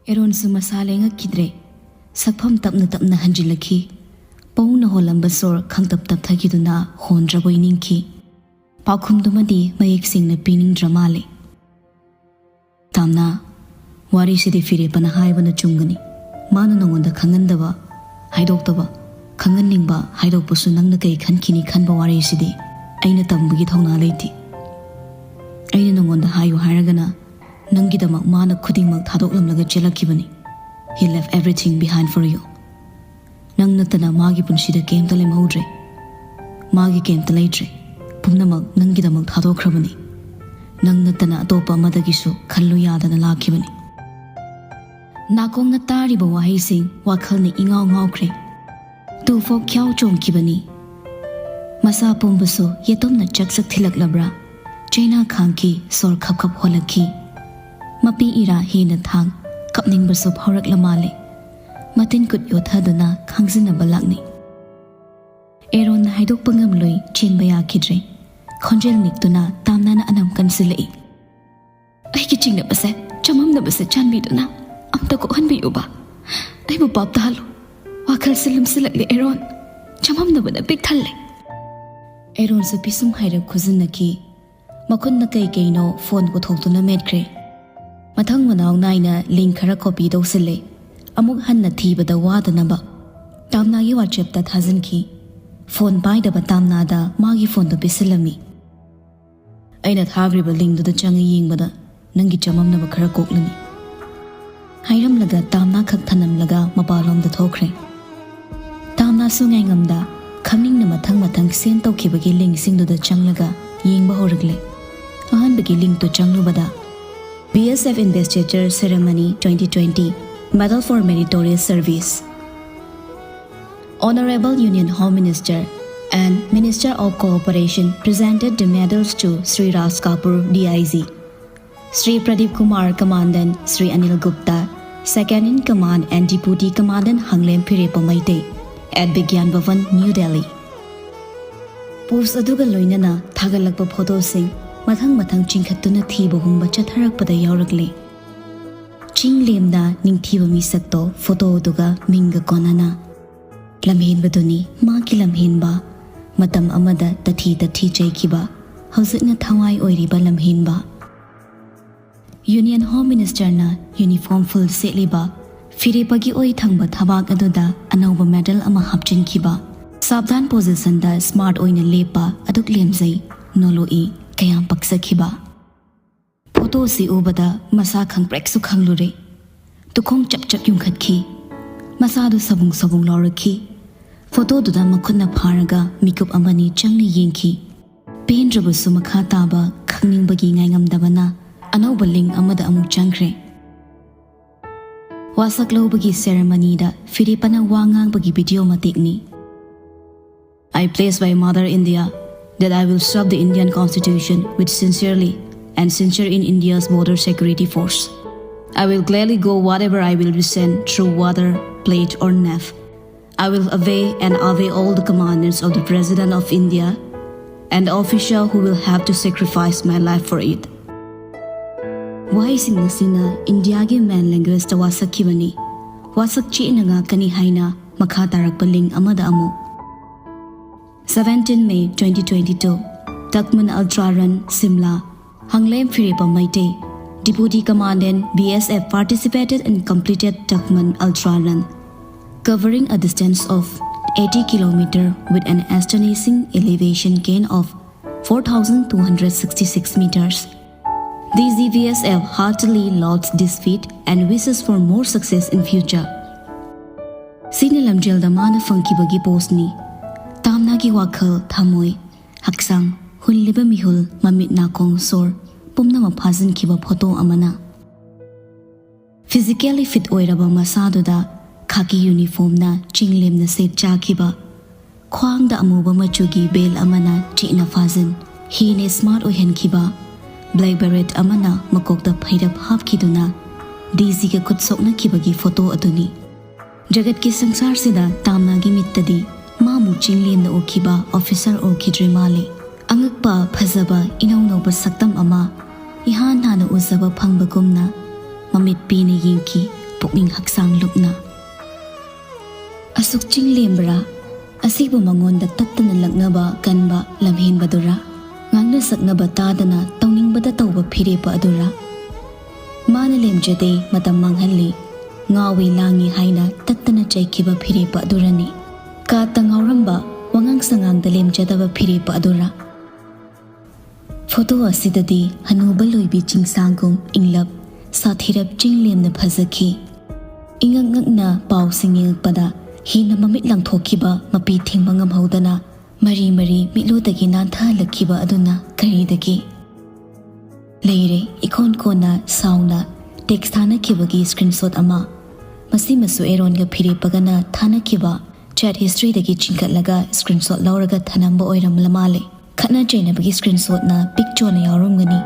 ꯑꯦꯔꯣꯟꯁꯨ ꯃꯁꯥ ꯂꯦꯡꯉꯛꯈꯤꯗ꯭ꯔꯦ꯫ ꯁꯛꯐꯝ ꯇꯞꯅ ꯇꯞꯅ ꯍꯟꯖꯤꯜꯂꯛꯈꯤ꯫ ꯄꯧꯅ ꯍꯣꯜꯂꯝꯕ ꯁꯣꯔ ꯈꯪꯇꯞ ꯇꯞꯊꯈꯤꯗꯨꯅ ꯍꯣꯟꯗ꯭ꯔꯕꯣꯏ ꯅꯤꯡꯈꯤ꯫ ꯄꯥꯎꯈꯨꯝꯗꯨꯃꯗꯤ ꯃꯌꯦꯛ ꯁꯦꯡꯅ ꯄꯤꯅꯤꯡꯗ꯭ꯔ ꯃꯥꯜꯂꯦ꯫ "ꯇꯥꯝꯅꯥ, ꯋꯥꯔꯤꯁꯤꯗꯤ ꯐꯤꯔꯦꯞꯄꯅ ꯍꯥꯏꯕꯅ ꯆꯨꯝꯒꯅꯤ꯫ ꯃꯥꯅ ꯅꯉꯣꯟꯗ ꯈꯪꯍꯟꯗꯕ, ꯍꯥꯏꯗꯣꯛꯇꯕ, ꯈꯪꯍꯟꯅꯤꯡꯕ ꯍꯥꯏꯗꯣꯛꯄꯁꯨ ꯅꯪꯅ ꯀꯩ ꯈꯟꯈꯤꯅꯤ ꯈꯟꯕ ꯋꯥꯔꯤꯁꯤꯗꯤ ꯑꯩꯅ ꯇꯝꯕꯒꯤ ꯊꯧꯅꯥ ꯂꯩꯇꯦ꯫ ꯑꯩꯅ ꯅꯉꯣꯟꯗ ꯍꯥꯏꯌꯨ ꯍꯥꯏꯔꯒꯅ ꯅꯪꯒꯤꯗꯃꯛ ꯃꯥꯅ ꯈꯨꯗꯤꯡꯃꯛ ꯊꯥꯗꯣꯛꯂꯝꯂꯒ ꯆꯦꯜꯂꯛꯈꯤꯕꯅꯤ꯫ He left everything behind for you꯫ ꯅꯪ ꯅꯠꯇꯅ ꯃꯥꯒꯤ ꯄꯨꯟꯁꯤꯗ ꯀꯩꯝꯇ ꯂꯦꯝꯍꯧꯗ꯭ꯔꯦ꯫ ꯃꯥꯒꯤ ꯀꯩꯝꯇ ꯂꯩꯇ꯭ꯔꯦ꯫ ꯄꯨꯝꯅꯃꯛ ꯅꯪꯒꯤꯗꯃꯛ ꯊꯥꯗꯣꯛꯈ꯭ꯔꯕꯅꯤ꯫ ꯅꯪ ꯅꯠꯇꯅ ꯑꯇꯣꯞꯄ ꯑꯃꯗꯒꯤꯁꯨ ꯈꯜꯂꯨ ꯌꯥꯗꯅ ꯂꯥꯛꯈꯤꯕꯅꯤ"꯫ ꯅꯥꯀꯣꯡꯅ ꯇꯥꯔꯤꯕ ꯋꯥꯍꯩꯁꯤꯡ ꯋꯥꯈꯜꯅ ꯏꯉꯥꯎ ꯉꯥꯎꯈ꯭ꯔꯦ꯫ ꯇꯨꯐꯥꯎ ꯈ꯭ꯌꯥꯎ ꯆꯣꯡꯈꯤꯕꯅꯤ꯫ ꯃꯁꯥ ꯄꯨꯝꯕꯁꯨ ꯌꯦꯇꯨꯝꯅ ꯆꯛ ꯆꯛ ꯊꯤꯜꯂꯛꯂꯕ꯭ꯔꯥ? ꯆꯩꯅꯥ ꯈꯥꯡꯈꯤ, ꯁꯣꯔ ꯈꯞ ꯈꯞ ꯍꯣꯜꯂꯛꯈꯤ꯫ ꯃꯄꯤ ꯏꯔꯥ ꯍꯦꯟꯅ ꯊꯥꯡ, ꯀꯞꯅꯤꯡꯕꯁꯨ ꯐꯥꯎꯔꯛꯂ ꯃꯥꯜꯂꯦ꯫ ꯃꯇꯤꯟ ꯀꯨꯠ ꯌꯣꯠꯊꯗꯨꯅ ꯈꯥꯡꯖꯤꯟꯅꯕ ꯂꯥꯛꯅꯩ꯫ ꯑꯦꯔꯣꯟꯅ ꯍꯥꯏꯗꯣꯛꯄ ꯉꯝꯂꯣꯏ, ꯆꯦꯟꯕ ꯌꯥꯈꯤꯗ꯭ꯔꯦ꯫ ꯈꯣꯟꯖꯦꯜ ꯅꯤꯛꯇꯨꯅ ꯇꯥꯝꯅꯥꯅ ꯑꯅꯝ ꯀꯟꯁꯤꯜꯂꯛꯏ꯫ "ꯑꯩꯒꯤ ꯆꯤꯡꯅꯕꯁꯦ, ꯆꯃꯝꯅꯕꯁꯦ ꯆꯥꯟꯕꯤꯗꯨꯅ ꯑꯝꯇ ꯀꯣꯛꯍꯟꯕꯤꯌꯨꯕ꯫ ꯑꯩꯕꯨ ꯄꯥꯞ ꯇꯥꯍꯜꯂꯨ꯫ ꯋꯥꯈꯜꯁꯦ ꯂꯨꯝꯁꯤꯜꯂꯛꯂꯦ ꯑꯦꯔꯣꯟ꯫ ꯆꯃꯝꯅꯕꯅ ꯄꯤꯛ ꯊꯜꯂꯦ"꯫ ꯑꯦꯔꯣꯟꯁꯨ ꯄꯤꯁꯨꯝ ꯍꯥꯏꯔꯞ ꯈꯨꯖꯤꯟꯅꯈꯤ꯫ ꯃꯈꯨꯠꯅ ꯀꯩ ꯀꯩꯅꯣ ꯐꯣꯟ ꯄꯨꯊꯣꯛꯇꯨꯅ ꯃꯦꯠꯈ꯭ꯔꯦ꯫ ꯃꯊꯪ ꯃꯅꯥꯎ ꯅꯥꯏꯅ ꯂꯤꯡ ꯈꯔ ꯀꯣꯄꯤ ꯇꯧꯁꯤꯜꯂꯦ꯫ ꯑꯃꯨꯛ ꯍꯟꯅ ꯊꯤꯕꯗ ꯋꯥꯗꯅꯕ꯫ ꯇꯥꯝꯅꯥꯒꯤ WhatsApp-ꯇ ꯊꯥꯖꯤꯟꯈꯤ꯫ ꯐꯣꯟ ꯄꯥꯏꯗꯕ ꯇꯥꯝꯅꯥꯗ ꯃꯥꯒꯤ ꯐꯣꯟꯗꯨ ꯄꯤꯁꯤꯜꯂꯝꯃꯤ꯫ "ꯑꯩꯅ ꯊꯥꯈ꯭ꯔꯤꯕ ꯂꯤꯡꯗꯨꯗ ꯆꯪꯉ ꯌꯦꯡꯕꯗ ꯅꯪꯒꯤ ꯆꯃꯝꯅꯕ ꯈꯔ ꯀꯣꯛꯂꯅꯤ"꯫ ꯍꯥꯏꯔꯝꯂꯒ ꯇꯥꯝꯅꯥ ꯈꯛ ꯊꯅꯝꯂꯒ ꯃꯄꯥꯟꯂꯣꯝꯗ ꯊꯣꯛꯈ꯭ꯔꯦ꯫ ꯇꯥꯝꯅꯥꯁꯨ ꯉꯥꯏꯉꯝꯗ ꯈꯪꯅꯤꯡꯅ ꯃꯊꯪ ꯃꯊꯪ ꯁꯦꯟ ꯇꯧꯈꯤꯕꯒꯤ ꯂꯤꯡꯁꯤꯡꯗꯨꯗ ꯆꯪꯂꯒ ꯌꯦꯡꯕ ꯍꯧꯔꯛꯂꯦ꯫ ꯑꯍꯥꯟꯕꯒꯤ ꯂꯤꯡꯇꯨ ꯆꯪꯂꯨꯕꯗ, "B S F Investiture Ceremony twenty twenty, Medal for Meritorious Service. Honorable Union Home Minister and Minister of Cooperation presented the medals to Shri Raj Kapoor, D I G, Shri Pradeep Kumar, Commandant, Shri Anil Gupta, Second in Command and Deputy Commandant, Hanglem Phirepa Meitei, at Bigyan Bhavan, New Delhi." ꯄꯣꯁ ꯑꯗꯨꯒ ꯂꯣꯏꯅꯅ ꯊꯥꯒꯠꯂꯛꯄ ꯐꯣꯇꯣꯁꯤꯡ ꯃꯊꯪ ꯃꯊꯪ ꯆꯤꯡꯈꯠꯇꯨꯅ ꯊꯤꯕꯒꯨꯝꯕ ꯆꯠꯊꯔꯛꯄꯗ ꯌꯥꯎꯔꯛꯂꯦ꯫ ꯆꯤꯡ ꯂꯦꯝꯅ ꯅꯤꯡꯊꯤꯕ ꯃꯤꯁꯛꯇꯣ ꯐꯣꯇꯣꯗꯨꯒ ꯃꯤꯡꯒ ꯀꯣꯟꯅꯅ꯫ ꯂꯝꯍꯦꯟꯕꯗꯨꯅꯤ ꯃꯥꯒꯤ ꯂꯝꯍꯦꯟꯕ꯫ ꯃꯇꯝ ꯑꯃꯗ ꯇꯊꯤ ꯇꯊꯤ ꯆꯩꯈꯤꯕ, ꯍꯧꯖꯤꯛꯅ ꯊꯋꯥꯏ ꯑꯣꯏꯔꯤꯕ ꯂꯝꯍꯦꯟꯕ꯫ Union Home Ministerꯅ uniform full ꯁꯦꯠꯂꯤꯕ, ꯐꯤꯔꯦꯞꯄꯒꯤ ꯑꯣꯏ ꯊꯪꯕ ꯊꯕꯥꯛ ꯑꯗꯨꯗ ꯑꯅꯧꯕ medal ꯑꯃ ꯍꯥꯞꯆꯤꯟꯈꯤꯕ, ꯁꯥꯕꯙꯥꯟ positionꯗ smart ꯑꯣꯏꯅ ꯂꯦꯞꯄ ꯑꯗꯨꯛ ꯂꯦꯝꯖꯩ, ꯅꯣꯂꯣꯛꯏ, ꯀꯌꯥꯝ ꯄꯛꯆꯈꯤꯕ꯫ ꯐꯣꯇꯣꯁꯤ ꯎꯕꯗ ꯃꯁꯥ ꯈꯪꯄ꯭ꯔꯦꯛꯁꯨ ꯈꯪꯂꯨꯔꯦ꯫ ꯇꯨꯈꯣꯡ ꯆꯞ ꯆꯞ ꯌꯨꯡꯈꯠꯈꯤ꯫ ꯃꯁꯥꯗꯨ ꯁꯕꯨꯡ ꯁꯕꯨꯡ ꯂꯥꯎꯔꯛꯈꯤ꯫ ꯐꯣꯇꯣꯗꯨꯗ ꯃꯈꯨꯠꯅ ꯐꯥꯔꯒ ꯃꯤꯀꯨꯞ ꯑꯃꯅꯤ ꯆꯪꯅ ꯌꯦꯡꯈꯤ꯫ ꯄꯦꯟꯗ꯭ꯔꯕꯁꯨ ꯃꯈꯥ ꯇꯥꯕ ꯈꯪꯅꯤꯡꯕꯒꯤ ꯉꯥꯏꯉꯝꯗꯕꯅ ꯑꯅꯧꯕ link ꯑꯃꯗ ꯑꯃꯨꯛ ꯆꯪꯈ꯭ꯔꯦ꯫ ꯋꯥꯁꯛ ꯂꯧꯕꯒꯤ ceremonyꯗ ꯐꯤꯔꯦꯞꯄꯅ ꯋꯥ ꯉꯥꯡꯕꯒꯤ video ꯃꯇꯦꯛꯅꯤ꯫ I pledge by Mother India that I will serve the Indian Constitution with sincerely and sincere in India's border security force. I will gladly go whatever I will be sent through water, plate or nav. I will obey and obey all the commandments of the President of India and the officer who will have to sacrifice my life for it. ꯋꯥꯍꯩꯁꯤꯡ ꯑꯁꯤꯅ ꯏꯟꯗꯤꯌꯥꯒꯤ main languageꯇ ꯋꯥꯁꯛꯈꯤꯕꯅꯤ꯫ ꯋꯥꯁꯛ ꯆꯦꯠꯅ ꯉꯥꯛꯀꯅꯤ ꯍꯥꯏꯅ ꯃꯈꯥ ꯇꯥꯔꯛꯄ link ꯑꯃꯗ ꯑꯃꯨꯛ꯫ Seventeen May twenty twenty-two, Takman Ultra Run, Shimla, Hanglem Phirepam Meitei, Deputy Commandant B S F, participated and completed Takman Ultra Run, covering a distance of eighty kilometer with an astonishing elevation gain of four thousand two hundred sixty-six meters. D G B S F heartily lauds this feat and wishes for more success in future. ꯁꯤꯅꯤ ꯂꯝꯖꯦꯜꯗ ꯃꯥꯅ ꯐꯪꯈꯤꯕꯒꯤ postꯅꯤ꯫ ꯇꯥꯝꯅꯥꯒꯤ ꯋꯥꯈꯜ, ꯊꯃꯣꯏ, ꯍꯛꯆꯥꯡ, ꯍꯨꯜꯂꯤꯕ ꯃꯤꯍꯨꯜ, ꯃꯃꯤꯠ, ꯅꯥꯀꯣꯡ, ꯁꯣꯔ ꯄꯨꯝꯅꯃꯛ ꯐꯥꯖꯤꯟꯈꯤꯕ photo ꯑꯃꯅ꯫ Physically fit ꯑꯣꯏꯔꯕ ꯃꯁꯥꯗꯨꯗ ꯈꯥꯀꯤ uniformꯅ ꯆꯤꯡꯂꯦꯝꯅ ꯁꯦꯠ ꯆꯥꯈꯤꯕ, ꯈ꯭ꯋꯥꯡꯗ ꯑꯃꯨꯕ ꯃꯆꯨꯒꯤ belt ꯑꯃꯅ ꯆꯦꯠꯅ ꯐꯥꯖꯤꯟ, ꯍꯦꯟꯅ smart ꯑꯣꯏꯍꯟꯈꯤꯕ, black beret ꯑꯃꯅ ꯃꯀꯣꯛꯇ ꯐꯩꯔꯞ ꯍꯥꯞꯈꯤꯗꯨꯅ D Gꯒ ꯈꯨꯠ ꯁꯣꯛꯅꯈꯤꯕꯒꯤ ꯐꯣꯇꯣ ꯑꯗꯨꯅꯤ꯫ ꯖꯒꯠꯀꯤ ꯁꯪꯁꯥꯔꯁꯤꯗ ꯇꯥꯝꯅꯥꯒꯤ ꯃꯤꯠꯇꯗꯤ ꯃꯥꯃꯨꯛ ꯆꯤꯡꯂꯦꯝꯅ ꯎꯈꯤꯕ officer ꯎꯈꯤꯗ꯭ꯔꯤ ꯃꯥꯜꯂꯤ꯫ ꯑꯉꯛꯄ ꯐꯖꯕ ꯏꯅꯧ ꯅꯧꯕ ꯁꯛꯇꯝ ꯑꯃ ꯏꯍꯥꯟ ꯍꯥꯟꯅ ꯎꯖꯕ ꯐꯪꯕꯒꯨꯝꯅ ꯃꯃꯤꯠ ꯄꯦꯅ ꯌꯦꯡꯈꯤ, ꯄꯨꯛꯅꯤꯡ ꯍꯛꯆꯥꯡ ꯂꯨꯞꯅ꯫ ꯑꯁꯨꯛ ꯆꯤꯡ ꯂꯦꯝꯕ꯭ꯔꯥ? ꯑꯁꯤꯕꯨ ꯃꯉꯣꯟꯗ ꯇꯠꯇꯅ ꯂꯛꯅꯕ ꯀꯟꯕ ꯂꯝꯍꯦꯟꯕꯗꯨꯔꯥ? ꯉꯥꯡꯅ ꯁꯛꯅꯕ ꯇꯥꯗꯅ ꯇꯧꯅꯤꯡꯕꯗ ꯇꯧꯕ ꯐꯤꯔꯦꯞꯄ ꯑꯗꯨꯔꯥ? ꯃꯥꯅ ꯂꯦꯝꯖꯗꯦ, ꯃꯇꯝ ꯃꯥꯡꯍꯜꯂꯤ, ꯉꯥꯎꯏ ꯂꯥꯡꯉꯤ ꯍꯥꯏꯅ ꯇꯠꯇꯅ ꯆꯩꯈꯤꯕ ꯐꯤꯔꯦꯞꯄ ꯑꯗꯨꯔꯅꯤ? ꯀꯥꯠꯇ ꯉꯥꯎꯔꯝꯕ, ꯋꯥꯉꯥꯡ ꯁꯉꯥꯡꯗ ꯂꯦꯝꯖꯗꯕ ꯐꯤꯔꯦꯞꯄ ꯑꯗꯨꯔꯥ? ꯐꯣꯇꯣ ꯑꯁꯤꯗꯗꯤ ꯍꯅꯨꯕ ꯂꯣꯏꯕꯤ ꯆꯤꯡꯁꯥꯡꯒꯨꯝ ꯏꯪꯂꯞ, ꯁꯥꯊꯤꯔꯞ ꯆꯤꯡ ꯂꯦꯝꯅ ꯐꯖꯈꯤ꯫ ꯏꯉꯛ ꯉꯛꯅ ꯄꯥꯎꯁꯤꯡ ꯌꯦꯡꯉꯛꯄꯗ ꯍꯦꯟꯅ ꯃꯃꯤꯠ ꯂꯥꯡꯊꯣꯛꯈꯤꯕ ꯃꯄꯤ ꯊꯤꯡꯕ ꯉꯝꯍꯧꯗꯅ ꯃꯔꯤ ꯃꯔꯤ ꯃꯤꯠꯂꯨꯗꯒꯤ ꯅꯥꯟꯊꯍꯜꯂꯛꯈꯤꯕ ꯑꯗꯨꯅ ꯀꯔꯤꯗꯒꯤ? ꯂꯩꯔꯦ, ꯏꯀꯣꯟ ꯀꯣꯟꯅ ꯁꯥꯎꯅ ꯇꯦꯛꯁ ꯊꯥꯅꯈꯤꯕꯒꯤ ꯁ꯭ꯀ꯭ꯔꯤꯟꯁꯣꯠ ꯑꯃ꯫ ꯃꯁꯤꯃꯁꯨ ꯑꯦꯔꯣꯟꯒ ꯐꯤꯔꯦꯞꯄꯒꯅ ꯊꯥꯅꯈꯤꯕ ꯆꯦꯠ ꯍꯤꯁꯇ꯭ꯔꯤꯗꯒꯤ ꯆꯤꯡꯈꯠꯂꯒ ꯁ꯭ꯀ꯭ꯔꯤꯟꯁꯣꯠ ꯂꯧꯔꯒ ꯊꯅꯝꯕ ꯑꯣꯏꯔꯝꯂ ꯃꯥꯜꯂꯦ꯫ ꯈꯠꯅ ꯆꯩꯅꯕꯒꯤ ꯁ꯭ꯀ꯭ꯔꯤꯟꯁꯣꯠꯅ ꯄꯤꯛ ꯆꯣꯟꯅ ꯌꯥꯎꯔꯝꯒꯅꯤ꯫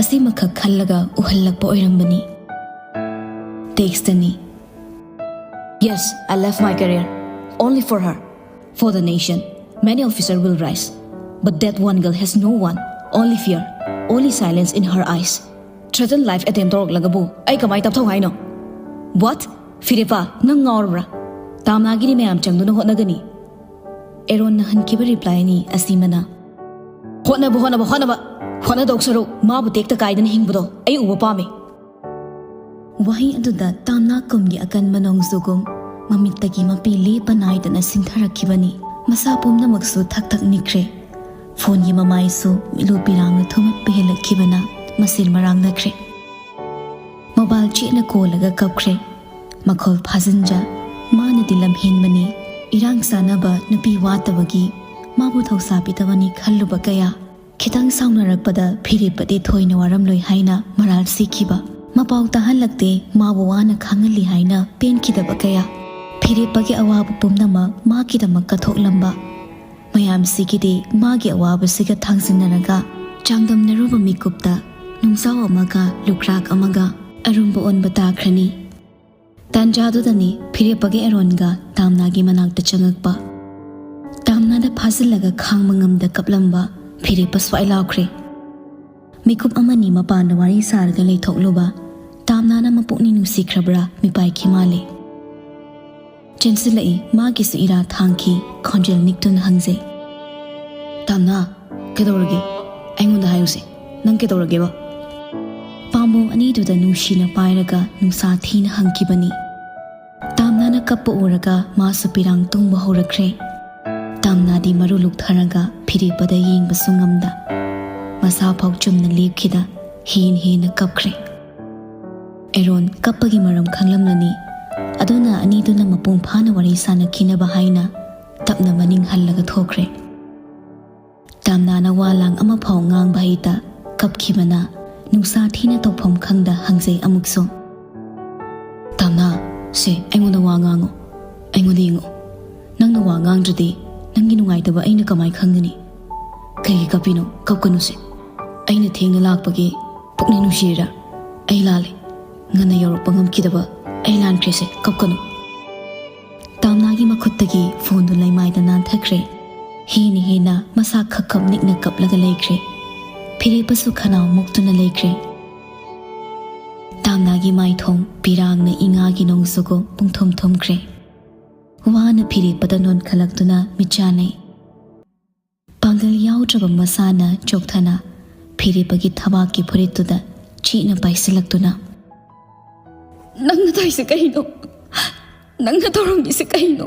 ꯑꯁꯤꯃꯈꯛ ꯈꯜꯂꯒ ꯎꯍꯜꯂꯛꯄ ꯑꯣꯏꯔꯝꯕꯅꯤ꯫ ꯇꯦꯛꯁꯇꯅꯤ꯫ Yes, I left my career. Only for her. For the nation. Many officer will rise. But that one girl has no one. Only fear. Only silence in her eyes. Threaten life attempt ꯇꯧꯔꯛꯂꯒꯕꯨ ꯑꯩ ꯀꯃꯥꯏ ꯇꯞꯊꯧ ꯍꯥꯏꯅꯣ? What? ꯐꯤꯔꯦꯄꯥ, ꯅꯪ ꯉꯥꯎꯔꯕ꯭ꯔꯥ? ꯇꯥꯝꯅꯥꯒꯤꯗꯤ ꯃꯌꯥꯝ ꯆꯪꯗꯨꯅ ꯍꯣꯠꯅꯒꯅꯤ꯫ ꯑꯦꯔꯣꯟꯅ ꯍꯟꯈꯤꯕ ꯔꯤꯄ꯭ꯂꯥꯏꯅꯤ ꯑꯁꯤꯃꯅ꯫ ꯍꯣꯠꯅꯕ, ꯍꯣꯠꯅꯕ, ꯍꯣꯠꯅꯕ! ꯍꯣꯠꯅꯗꯧ ꯁꯔꯨꯛ ꯃꯥꯕꯨ ꯇꯦꯛꯇ ꯀꯥꯏꯗꯅ ꯍꯤꯡꯕꯗꯣ ꯑꯩ ꯎꯕ ꯄꯥꯝꯃꯤ꯫ ꯋꯥꯍꯩ ꯑꯗꯨꯗ ꯇꯥꯝꯅꯥ ꯀꯨꯝꯒꯤ ꯑꯀꯟꯕ ꯅꯣꯡꯖꯨꯒꯨꯝ ꯃꯃꯤꯠꯇꯒꯤ ꯃꯄꯤ ꯂꯦꯞꯄ ꯅꯥꯏꯗꯅ ꯁꯤꯟꯊꯔꯛꯈꯤꯕꯅꯤ꯫ ꯃꯁꯥ ꯄꯨꯝꯅꯃꯛꯁꯨ ꯊꯛ ꯊꯛ ꯅꯤꯛꯈ꯭ꯔꯦ꯫ ꯐꯣꯟꯒꯤ ꯃꯃꯥꯏꯁꯨ ꯃꯤꯠꯂꯨ ꯄꯤꯔꯥꯡꯅ ꯊꯨꯝꯍꯠꯄ ꯍꯦꯜꯂꯛꯈꯤꯕꯅ ꯃꯁꯦꯜ ꯃꯔꯥꯡꯅꯈ꯭ꯔꯦ꯫ ꯃꯣꯕꯥꯏꯜ ꯆꯦꯠꯅ ꯀꯣꯜꯂꯒ ꯀꯞꯈ꯭ꯔꯦ꯫ ꯃꯈꯣꯜ ꯐꯥꯖꯤꯟꯖ꯫ ꯃꯥꯅꯗꯤ ꯂꯝꯍꯦꯟꯕꯅꯤ, ꯏꯔꯥꯡ ꯆꯥꯅꯕ ꯅꯨꯄꯤ ꯋꯥꯠꯇꯕꯒꯤ ꯃꯥꯕꯨ ꯊꯧꯁꯥꯕꯤꯗꯕꯅꯤ ꯈꯜꯂꯨꯕ ꯀꯌꯥ꯫ ꯈꯤꯇꯪ ꯁꯥꯎꯅꯔꯛꯄꯗ ꯐꯤꯔꯦꯞꯄꯗꯤ ꯊꯣꯏꯅ ꯋꯥꯔꯝꯂꯣꯏ ꯍꯥꯏꯅ ꯃꯔꯥꯜ ꯁꯤꯈꯤꯕ꯫ ꯃꯄꯥꯎ ꯇꯥꯍꯜꯂꯛꯇꯦ, ꯃꯥꯕꯨ ꯋꯥꯅ ꯈꯥꯡꯍꯜꯂꯤ ꯍꯥꯏꯅ ꯄꯦꯟꯈꯤꯗꯕ ꯀꯌꯥ꯫ ꯐꯤꯔꯦꯞꯄꯒꯤ ꯑꯋꯥꯕ ꯄꯨꯝꯅꯃꯛ ꯃꯥꯒꯤꯗꯃꯛ ꯀꯠꯊꯣꯛꯂꯝꯕ꯫ ꯃꯌꯥꯝꯁꯤꯒꯤꯗꯤ ꯃꯥꯒꯤ ꯑꯋꯥꯕꯁꯤꯒ ꯊꯥꯡꯖꯤꯟꯅꯔꯒ ꯆꯥꯡꯗꯝꯅꯔꯨꯕ ꯃꯤꯀꯨꯞꯇ ꯅꯨꯡꯖꯥꯎ ꯑꯃꯒ ꯂꯨꯀ꯭ꯔꯥꯛ ꯑꯃꯒ ꯑꯔꯨꯝꯕ ꯑꯣꯟꯕ ꯇꯥꯈ꯭ꯔꯅꯤ꯫ ꯇꯥꯟꯖꯥꯗꯨꯗꯅꯤ ꯐꯤꯔꯦꯞꯄꯒ ꯑꯦꯔꯣꯟꯒ ꯇꯥꯝꯅꯥꯒꯤ ꯃꯅꯥꯛꯇ ꯆꯪꯉꯛꯄ꯫ ꯇꯥꯝꯅꯥꯗ ꯐꯥꯖꯤꯜꯂꯒ ꯈꯥꯡꯕ ꯉꯝꯗ ꯀꯞꯂꯝꯕ ꯐꯤꯔꯦꯞꯄ ꯁ꯭ꯋꯥꯏ ꯂꯥꯎꯈ꯭ꯔꯦ꯫ ꯃꯤꯀꯨꯞ ꯑꯃꯅꯤ ꯃꯄꯥꯟꯗ ꯋꯥꯔꯤ ꯁꯥꯔꯒ ꯂꯩꯊꯣꯛꯂꯨꯕ ꯇꯥꯝꯅꯥꯅ ꯃꯄꯨꯛꯅꯤꯡ ꯅꯨꯡꯁꯤꯈ꯭ꯔꯕ꯭ꯔꯥ ꯃꯤꯄꯥꯏꯈꯤ ꯃꯥꯜꯂꯦ꯫ ꯆꯦꯟꯁꯤꯜꯂꯛꯏ꯫ ꯃꯥꯒꯤꯁꯨ ꯏꯔꯥ ꯊꯥꯡꯈꯤ꯫ ꯈꯣꯟꯖꯦꯜ ꯅꯤꯛꯇꯨꯅ ꯍꯪꯖꯩ, "ꯇꯥꯝꯅꯥ, ꯀꯩꯗꯧꯔꯒꯦ? ꯑꯩꯉꯣꯟꯗ ꯍꯥꯏꯌꯨꯁꯦ, ꯅꯪ ꯀꯩꯗꯧꯔꯒꯦꯕ?" ꯄꯥꯝꯕꯣꯝ ꯑꯅꯤꯗꯨꯗ ꯅꯨꯡꯁꯤꯅ ꯄꯥꯏꯔꯒ ꯅꯨꯡꯁꯥ ꯊꯤꯅ ꯍꯪꯈꯤꯕꯅꯤ꯫ ꯇꯥꯝꯅꯥꯅ ꯀꯞꯄ ꯎꯔꯒ ꯃꯥꯁꯨ ꯄꯤꯔꯥꯡ ꯇꯨꯡꯕ ꯍꯧꯔꯛꯈ꯭ꯔꯦ꯫ ꯇꯥꯝꯅꯥꯗꯤ ꯃꯔꯨ ꯂꯨꯛꯊꯔꯒ ꯐꯤꯔꯦꯞꯄꯗ ꯌꯦꯡꯕꯁꯨ ꯉꯝꯗ ꯃꯁꯥ ꯐꯥꯎ ꯆꯨꯝꯅ ꯂꯦꯞꯈꯤꯗ ꯍꯦꯟ ꯍꯦꯟꯅ ꯀꯞꯈ꯭ꯔꯦ꯫ ꯑꯦꯔꯣꯟ ꯀꯞꯄꯒꯤ ꯃꯔꯝ ꯈꯪꯂꯝꯂꯅꯤ꯫ ꯑꯗꯨꯅ ꯑꯅꯤꯗꯨꯅ ꯃꯄꯨꯡ ꯐꯥꯅ ꯋꯥꯔꯤ ꯁꯥꯟꯅꯈꯤꯅꯕ ꯍꯥꯏꯅ ꯇꯞꯅ ꯃꯅꯤꯡ ꯍꯜꯂꯒ ꯊꯣꯛꯈ꯭ꯔꯦ꯫ ꯇꯥꯝꯅꯥꯅ ꯋꯥ ꯂꯥꯡ ꯑꯃꯐꯥꯎ ꯉꯥꯡꯕ ꯍꯩꯇ ꯀꯞꯈꯤꯕꯅ ꯅꯨꯡꯁꯥ ꯊꯤꯅ ꯇꯧꯐꯝ ꯈꯪꯗ ꯍꯪꯖꯩ ꯑꯃꯨꯛꯁꯨ, "ꯇꯥꯝꯅꯥ, ꯁꯦ ꯑꯩꯉꯣꯟꯗ ꯋꯥ ꯉꯥꯡꯉꯣ, ꯑꯩꯉꯣꯟꯗ ꯌꯦꯡꯉꯣ꯫ ꯅꯪꯅ ꯋꯥ ꯉꯥꯡꯗ꯭ꯔꯗꯤ ꯅꯪꯒꯤ ꯅꯨꯡꯉꯥꯏꯇꯕ ꯑꯩꯅ ꯀꯃꯥꯏ ꯈꯪꯒꯅꯤ? ꯀꯩꯒꯤ ꯀꯞꯄꯤꯅꯣ? ꯀꯞꯀꯅꯨꯁꯦ꯫ ꯑꯩꯅ ꯊꯦꯡꯅ ꯂꯥꯛꯄꯒꯤ ꯄꯨꯛꯅꯤꯡ ꯅꯨꯡꯁꯤꯔꯤꯔꯥ? ꯑꯩ ꯂꯥꯜꯂꯦ꯫ ꯉꯟꯅ ꯌꯧꯔꯛꯄ ꯉꯝꯈꯤꯗꯕ ꯑꯩ ꯂꯥꯟꯈ꯭ꯔꯦꯁꯦ, ꯀꯞꯀꯅꯨ꯫" ꯇꯥꯝꯅꯥꯒꯤ ꯃꯈꯨꯠꯇꯒꯤ ꯐꯣꯟꯗꯨ ꯂꯩꯃꯥꯏꯗ ꯅꯥꯟꯊꯈ꯭ꯔꯦ꯫ ꯍꯦꯟꯅ ꯍꯦꯟꯅ ꯃꯁꯥ ꯈꯛ ꯈꯞ ꯅꯤꯛꯅ ꯀꯞꯂꯒ ꯂꯩꯈ꯭ꯔꯦ꯫ ꯐꯤꯔꯦꯞꯄꯁꯨ ꯈꯅꯥꯎ ꯃꯨꯛꯇꯨꯅ ꯂꯩꯈ꯭ꯔꯦ꯫ ꯇꯥꯝꯅꯥꯒꯤ ꯃꯥꯏꯊꯣꯡ ꯄꯤꯔꯥꯡꯅ ꯏꯉꯥꯒꯤ ꯅꯣꯡꯖꯨꯒꯨꯝ ꯄꯨꯡꯊꯨꯝ ꯊꯨꯝꯈ꯭ꯔꯦ꯫ ꯋꯥꯅ ꯐꯤꯔꯦꯞꯄꯗ ꯅꯣꯟꯈꯠꯂꯛꯇꯨꯅ ꯃꯤꯠ ꯆꯥꯟꯅꯩ꯫ ꯄꯥꯡꯒꯜ ꯌꯥꯎꯗ꯭ꯔꯕ ꯃꯁꯥꯅ ꯆꯣꯛꯊꯅ ꯐꯤꯔꯦꯞꯄꯒꯤ ꯊꯕꯥꯛꯀꯤ ꯐꯨꯔꯤꯠꯇꯨꯗ ꯆꯦꯠꯅ ꯄꯥꯏꯁꯤꯜꯂꯛꯇꯨꯅ, "ꯅꯪꯅ ꯇꯧꯔꯤꯁꯦ ꯀꯩꯅꯣ? ꯅꯪꯅ ꯇꯧꯔꯝꯃꯤꯁꯦ ꯀꯩꯅꯣ?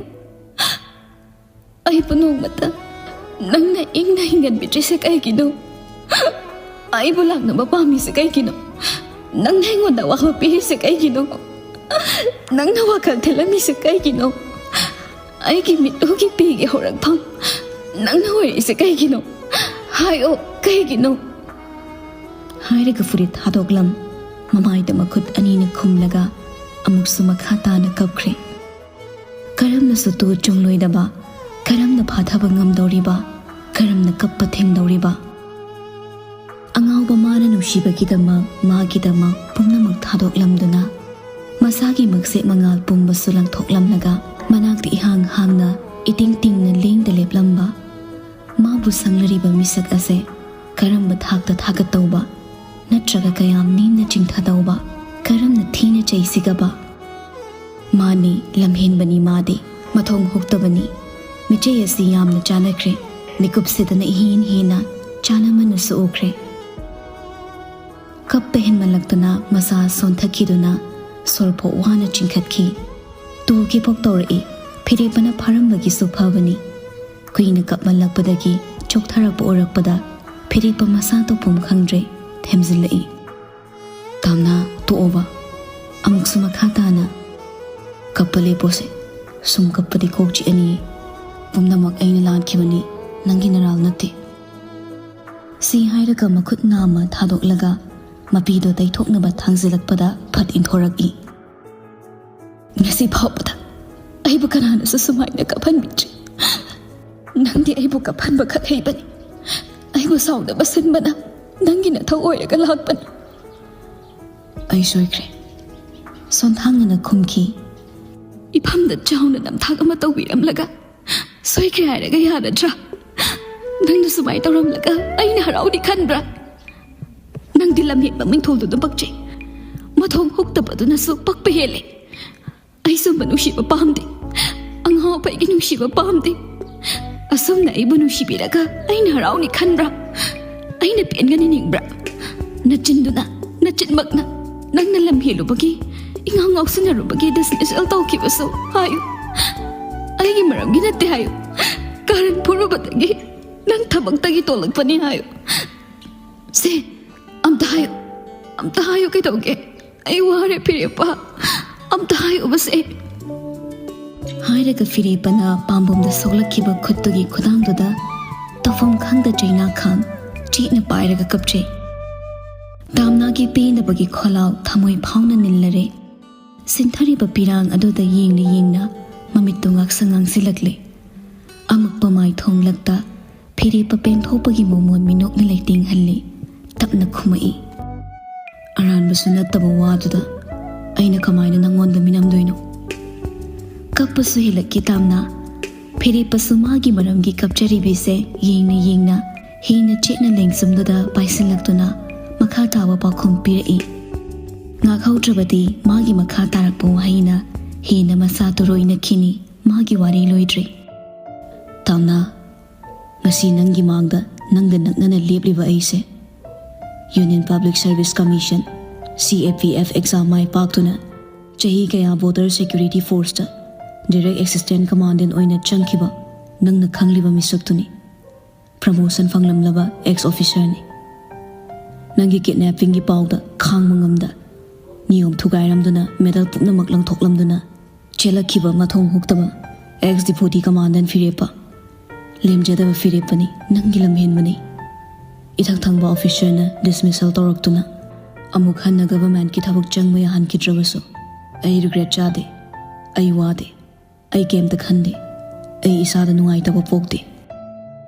ꯑꯩꯕꯨ ꯅꯣꯡꯃꯇ ꯅꯪꯅ ꯏꯪꯅ ꯍꯤꯡꯍꯟꯕꯤꯗ꯭ꯔꯤꯁꯦ ꯀꯩꯒꯤꯅꯣ? ꯑꯩꯕꯨ ꯂꯥꯛꯅꯕ ꯄꯥꯝꯃꯤꯁꯦ ꯀꯩꯒꯤꯅꯣ? ꯅꯪꯅ ꯑꯩꯉꯣꯟꯗ ꯋꯥꯍꯣꯛ ꯄꯤꯔꯤꯁꯦ ꯀꯩꯒꯤꯅꯣ? ꯅꯪꯅ ꯋꯥꯈꯜ ꯊꯤꯜꯂꯝꯃꯤꯁꯦ ꯀꯩꯒꯤꯅꯣ? ꯑꯩꯒꯤ ꯃꯤꯠꯂꯨꯒꯤ ꯄꯤꯒꯤ ꯍꯧꯔꯛꯐꯝ ꯅꯪꯅ ꯑꯣꯏꯔꯛꯏꯁꯦ ꯀꯩꯒꯤꯅꯣ? ꯍꯥꯏꯌꯣ, ꯀꯩꯒꯤꯅꯣ?" ꯍꯥꯏꯔꯒ ꯐꯨꯔꯤꯠ ꯊꯥꯗꯣꯛꯂꯝ ꯃꯃꯥꯏꯗ ꯃꯈꯨꯠ ꯑꯅꯤꯅ ꯈꯨꯝꯂꯒ ꯑꯃꯨꯛꯁꯨ ꯃꯈꯥ ꯇꯥꯅ ꯀꯞꯈ꯭ꯔꯦ꯫ ꯀꯔꯝꯅ ꯁꯨꯇꯨ ꯆꯨꯡꯂꯣꯏꯗꯕ, ꯀꯔꯝꯅ ꯐꯥꯊꯕ ꯉꯝꯗꯧꯔꯤꯕ, ꯀꯔꯝꯅ ꯀꯞꯄ ꯊꯤꯡꯗꯧꯔꯤꯕ? ꯑꯉꯥꯎꯕ ꯃꯥꯅ ꯅꯨꯡꯁꯤꯕꯒꯤꯗꯃꯛ, ꯃꯥꯒꯤꯗꯃꯛ ꯄꯨꯝꯅꯃꯛ ꯊꯥꯗꯣꯛꯂꯝꯗꯨꯅ, ꯃꯁꯥꯒꯤ ꯃꯛꯁꯦꯠ ꯃꯉꯥꯜ ꯄꯨꯝꯕꯁꯨ ꯂꯪꯊꯣꯛꯂꯝꯂꯒ, ꯃꯅꯥꯛꯇ ꯏꯍꯥꯡ ꯍꯥꯡꯅ, ꯏꯇꯤꯡ ꯇꯤꯡꯅ ꯂꯦꯡꯗ ꯂꯦꯞꯂꯝꯕ, ꯃꯥꯕꯨ ꯁꯪꯂꯔꯤꯕ ꯃꯤꯁꯛ ꯑꯁꯦ ꯀꯔꯝꯕ ꯊꯥꯛꯇ ꯊꯥꯒꯠꯇꯧꯕ, ꯅꯠꯇ꯭ꯔꯒ ꯀꯌꯥꯝ ꯅꯦꯝꯅ ꯆꯤꯡꯊꯗꯧꯕ, ꯀꯔꯝꯅ ꯊꯤꯅ ꯆꯩꯁꯤꯒꯕ? ꯃꯥꯅꯤ, ꯂꯝꯍꯦꯟꯕꯅꯤ ꯃꯥꯗꯤ, ꯃꯊꯣꯡ ꯍꯨꯛꯇꯕꯅꯤ꯫ ꯃꯤꯆꯩ ꯑꯁꯤ ꯌꯥꯝꯅ ꯆꯥꯟꯅꯈ꯭ꯔꯦ꯫ ꯃꯤꯀꯨꯞꯁꯤꯗꯅ ꯏꯍꯦꯟ ꯍꯦꯟꯅ ꯆꯥꯟꯅꯃꯟꯕꯁꯨ ꯎꯈ꯭ꯔꯦ꯫ ꯀꯞꯄ ꯍꯦꯟꯃꯜꯂꯛꯇꯅ ꯃꯁꯥ ꯁꯣꯟꯊꯈꯤꯗꯨꯅ ꯁꯣꯔ ꯐꯥꯎ ꯋꯥꯅ ꯆꯤꯡꯈꯠꯈꯤ꯫ ꯇꯨꯒꯦ ꯐꯥꯎ ꯇꯧꯔꯛꯏ꯫ ꯐꯤꯔꯦꯞꯄꯅ ꯐꯥꯔꯝꯕꯒꯤꯁꯨ ꯐꯕꯅꯤ꯫ ꯀꯨꯏꯅ ꯀꯞꯃꯜꯂꯛꯄꯗꯒꯤ ꯆꯣꯛꯊꯔꯛꯄ ꯎꯔꯛꯄꯗ ꯐꯤꯔꯦꯞꯄ ꯃꯁꯥ ꯇꯧꯐꯝ ꯈꯪꯗ꯭ꯔꯦ ꯊꯦꯝꯖꯤꯜꯂꯛꯏ꯫ "ꯇꯥꯝꯅꯥ, ꯇꯣꯛꯑꯣꯕ꯫ ꯑꯃꯨꯛꯁꯨ ꯃꯈꯥ ꯇꯥꯅ ꯀꯞꯄ ꯂꯦꯞꯄꯣꯁꯦ꯫ ꯁꯨꯝ ꯀꯞꯄꯗꯤ ꯀꯣꯛ ꯆꯤꯛꯑꯅꯤꯌꯦ꯫ ꯄꯨꯝꯅꯃꯛ ꯑꯩꯅ ꯂꯥꯟꯈꯤꯕꯅꯤ, ꯅꯪꯒꯤ ꯅꯔꯥꯜ ꯅꯠꯇꯦ꯫" ꯁꯤ ꯍꯥꯏꯔꯒ ꯃꯈꯨꯠ ꯅꯥꯝꯃ ꯊꯥꯗꯣꯛꯂꯒ ꯃꯄꯤꯗꯣ ꯇꯩꯊꯣꯛꯅꯕ ꯊꯥꯡꯖꯤꯜꯂꯛꯄꯗ ꯐꯠ ꯏꯟꯊꯣꯔꯛꯏ꯫ "ꯉꯁꯤ ꯐꯥꯎꯕꯗ ꯑꯩꯕꯨ ꯀꯅꯥꯅꯁꯨ ꯁꯨꯃꯥꯏꯅ ꯀꯞꯍꯟꯕꯤꯗ꯭ꯔꯤ꯫ ꯅꯪꯗꯤ ꯑꯩꯕꯨ ꯀꯞꯍꯟꯕ ꯈꯛ ꯍꯩꯕꯅꯤ꯫ ꯑꯩꯕꯨ ꯁꯥꯎꯅꯕ ꯁꯤꯟꯕꯅ ꯅꯪꯒꯤ ꯅꯊꯧ ꯑꯣꯏꯔꯒ ꯂꯥꯛꯄꯅꯤ꯫" "ꯑꯩ ꯁꯣꯏꯈ꯭ꯔꯦ꯫" ꯁꯣꯟꯊꯥꯡꯅꯅ ꯈꯨꯝꯈꯤ꯫ "ꯏꯐꯝꯗ ꯆꯥꯎꯅ ꯅꯝꯊꯥꯛ ꯑꯃ ꯇꯧꯕꯤꯔꯝꯂꯒ ꯁꯣꯏꯈ꯭ꯔꯦ ꯍꯥꯏꯔꯒ ꯌꯥꯔꯗ꯭ꯔꯥ? ꯅꯪꯅ ꯁꯨꯃꯥꯏꯅ ꯇꯧꯔꯝꯂꯒ ꯑꯩꯅ ꯍꯔꯥꯎꯅꯤ ꯈꯟꯕ꯭ꯔꯥ? ꯅꯪꯗꯤ ꯂꯝꯍꯦꯟꯕ ꯃꯤꯡꯊꯣꯜꯗꯨꯅ ꯄꯛꯆꯩ꯫ ꯃꯊꯣꯡ ꯍꯨꯛꯇꯕꯗꯨꯅꯁꯨ ꯄꯛꯄ ꯍꯦꯜꯂꯦ꯫ ꯑꯩ ꯁꯨꯝꯕ ꯅꯨꯡꯁꯤꯕ ꯄꯥꯝꯗꯦ꯫ ꯑꯉꯥꯎ ꯑꯐꯩꯒꯤ ꯅꯨꯡꯁꯤꯕ ꯄꯥꯝꯗꯦ꯫ ꯑꯁꯨꯝꯅ ꯑꯩꯕꯨ ꯅꯨꯡꯁꯤꯕꯤꯔꯒ ꯑꯩꯅ ꯍꯔꯥꯎꯅꯤ ꯈꯟꯕ꯭ꯔꯥ? ꯑꯩꯅ ꯄꯦꯟꯒꯅꯤ ꯅꯤꯡꯕ꯭ꯔꯥ? ꯅꯆꯤꯟꯗꯨꯅ, ꯅꯆꯤꯟꯃꯛꯅ ꯅꯪꯅ ꯂꯝ ꯍꯦꯜꯂꯨꯕꯒꯤ, ꯏꯉꯥꯎ ꯉꯥꯎꯁꯤꯟꯅꯔꯨꯕꯒꯤ dismissal ꯇꯧꯈꯤꯕꯁꯨ ꯍꯥꯏꯌꯨ꯫ ꯑꯩꯒꯤ ꯃꯔꯝꯒꯤ ꯅꯠꯇꯦ ꯍꯥꯏꯌꯨ꯫ ꯀꯥꯔꯟ ꯐꯨꯔꯨꯕꯗꯒꯤ ꯅꯪ ꯊꯕꯛꯇꯒꯤ ꯇꯣꯂꯛꯄꯅꯤ ꯍꯥꯏꯌꯨ꯫ ꯁꯦ, ꯑꯝꯇ ꯍꯥꯏꯌꯨ, ꯑꯝꯇ ꯍꯥꯏꯌꯨ, ꯀꯩꯗꯧꯒꯦ? ꯑꯩ ꯋꯥꯔꯦ ꯐꯤꯔꯦꯞꯄ, ꯑꯝꯇ ꯍꯥꯏꯌꯨꯕꯁꯦ꯫" ꯍꯥꯏꯔꯒ ꯐꯤꯔꯦꯞꯄꯅ ꯄꯥꯝꯕꯣꯝꯗ ꯁꯣꯛꯂꯛꯈꯤꯕ ꯈꯨꯠꯇꯨꯒꯤ ꯈꯨꯗꯥꯡꯗꯨꯗ ꯇꯧꯐꯝ ꯈꯪꯗ ꯆꯩꯅꯥ ꯈꯥꯡ ꯆꯦꯠꯅ ꯄꯥꯏꯔꯒ ꯀꯞꯆꯩ꯫ ꯇꯥꯝꯅꯥꯒꯤ ꯄꯦꯟꯗꯕꯒꯤ ꯈꯣꯜꯂꯥꯎ ꯊꯃꯣꯏ ꯐꯥꯎꯅ ꯅꯤꯜꯂꯔꯦ꯫ ꯁꯤꯟꯊꯔꯤꯕ ꯄꯤꯔꯥꯡ ꯑꯗꯨꯗ ꯌꯦꯡꯅ ꯌꯦꯡꯅ ꯃꯃꯤꯠꯇꯨ ꯉꯥꯛꯁꯪ ꯉꯥꯡꯁꯤꯜꯂꯛꯂꯦ꯫ ꯑꯃꯛꯄ ꯃꯥꯏꯊꯣꯡꯂꯛꯇ ꯐꯤꯔꯦꯞꯄ ꯄꯦꯟꯊꯣꯛꯄꯒꯤ ꯃꯃꯣꯟ ꯃꯤꯅꯣꯛꯅ ꯂꯩꯇꯦꯡꯍꯜꯂꯤ꯫ ꯇꯞꯅ ꯈꯨꯝꯃꯛꯏ꯫ "ꯑꯔꯥꯟꯕꯁꯨ ꯅꯠꯇꯕ ꯋꯥꯗꯨꯗ ꯑꯩꯅ ꯀꯃꯥꯏꯅ ꯅꯪꯉꯣꯟꯗ ꯃꯤꯅꯝꯗꯣꯏꯅꯣ?" ꯀꯞꯄꯁꯨ ꯍꯦꯜꯂꯛꯈꯤ ꯇꯥꯝꯅ꯫ ꯐꯤꯔꯦꯞꯄꯁꯨ ꯃꯥꯒꯤ ꯃꯔꯝꯒꯤ ꯀꯞꯆꯔꯤꯕꯤꯁꯦ ꯌꯦꯡꯅ ꯌꯦꯡꯅ ꯍꯦꯟꯅ ꯆꯦꯠꯅ ꯂꯦꯡꯖꯨꯝꯗꯨꯗ ꯄꯥꯏꯁꯤꯜꯂꯛꯇꯨꯅ ꯃꯈꯥ ꯇꯥꯕ ꯄꯥꯎꯈꯨꯝ ꯄꯤꯔꯛꯏ꯫ ꯉꯥꯛꯍꯧꯗ꯭ꯔꯕꯗꯤ ꯃꯥꯒꯤ ꯃꯈꯥ ꯇꯥꯔꯛꯄ ꯋꯥꯍꯩꯅ ꯍꯦꯟꯅ ꯃꯁꯥ ꯇꯣꯔꯣꯏꯅꯈꯤꯅꯤ꯫ ꯃꯥꯒꯤ ꯋꯥꯔꯤ ꯂꯣꯏꯗ꯭ꯔꯤ꯫ ꯇꯥꯝꯅꯥ, ꯉꯁꯤ ꯅꯪꯒꯤ ꯃꯥꯡꯗ ꯅꯪꯒ ꯅꯛꯅꯅ ꯂꯦꯞꯂꯤꯕ ꯑꯩꯁꯦ Union Public Service Commission, C A P F exam ꯃꯥꯏ ꯄꯥꯛꯇꯨꯅ ꯆꯍꯤ ꯀꯌꯥ Border Security Forceꯇ Direct Assistant Commandant ꯑꯣꯏꯅ ꯆꯪꯈꯤꯕ ꯅꯪꯅ ꯈꯪꯂꯤꯕ ꯃꯤꯁꯛꯇꯨꯅꯤ꯫ Promotion ꯐꯪꯂꯝꯂꯕ ex officerꯅꯤ꯫ ꯅꯪꯒꯤ kidnappingꯒꯤ ꯄꯥꯎꯗ ꯈꯥꯡꯕ ꯉꯝꯗ ꯅꯤꯌꯣꯝ ꯊꯨꯒꯥꯏꯔꯝꯗꯨꯅ medal ꯄꯨꯝꯅꯃꯛ ꯂꯪꯊꯣꯛꯂꯝꯗꯨꯅ ꯆꯦꯜꯂꯛꯈꯤꯕ ꯃꯊꯣꯡ ꯍꯨꯛꯇꯕ ex deputy commandant ꯐꯤꯔꯦꯞꯄ꯫ ꯂꯦꯝꯖꯗꯕ ꯐꯤꯔꯦꯞꯄꯅꯤ, ꯅꯪꯒꯤ ꯂꯝꯍꯦꯟꯕꯅꯤ꯫ ꯏꯊꯛ ꯊꯪꯕ officerꯅ dismissal ꯇꯧꯔꯛꯇꯨꯅ ꯑꯃꯨꯛ ꯍꯟꯅ governmentꯀꯤ ꯊꯕꯛ ꯆꯪꯕ ꯌꯥꯍꯟꯈꯤꯗ꯭ꯔꯕꯁꯨ ꯑꯩ regret ꯆꯥꯗꯦ, ꯑꯩ ꯋꯥꯗꯦ, ꯑꯩ ꯀꯩꯝꯇ ꯈꯟꯗꯦ꯫ ꯑꯩ ꯏꯁꯥꯗ ꯅꯨꯡꯉꯥꯏꯇꯕ ꯄꯣꯛꯇꯦ꯫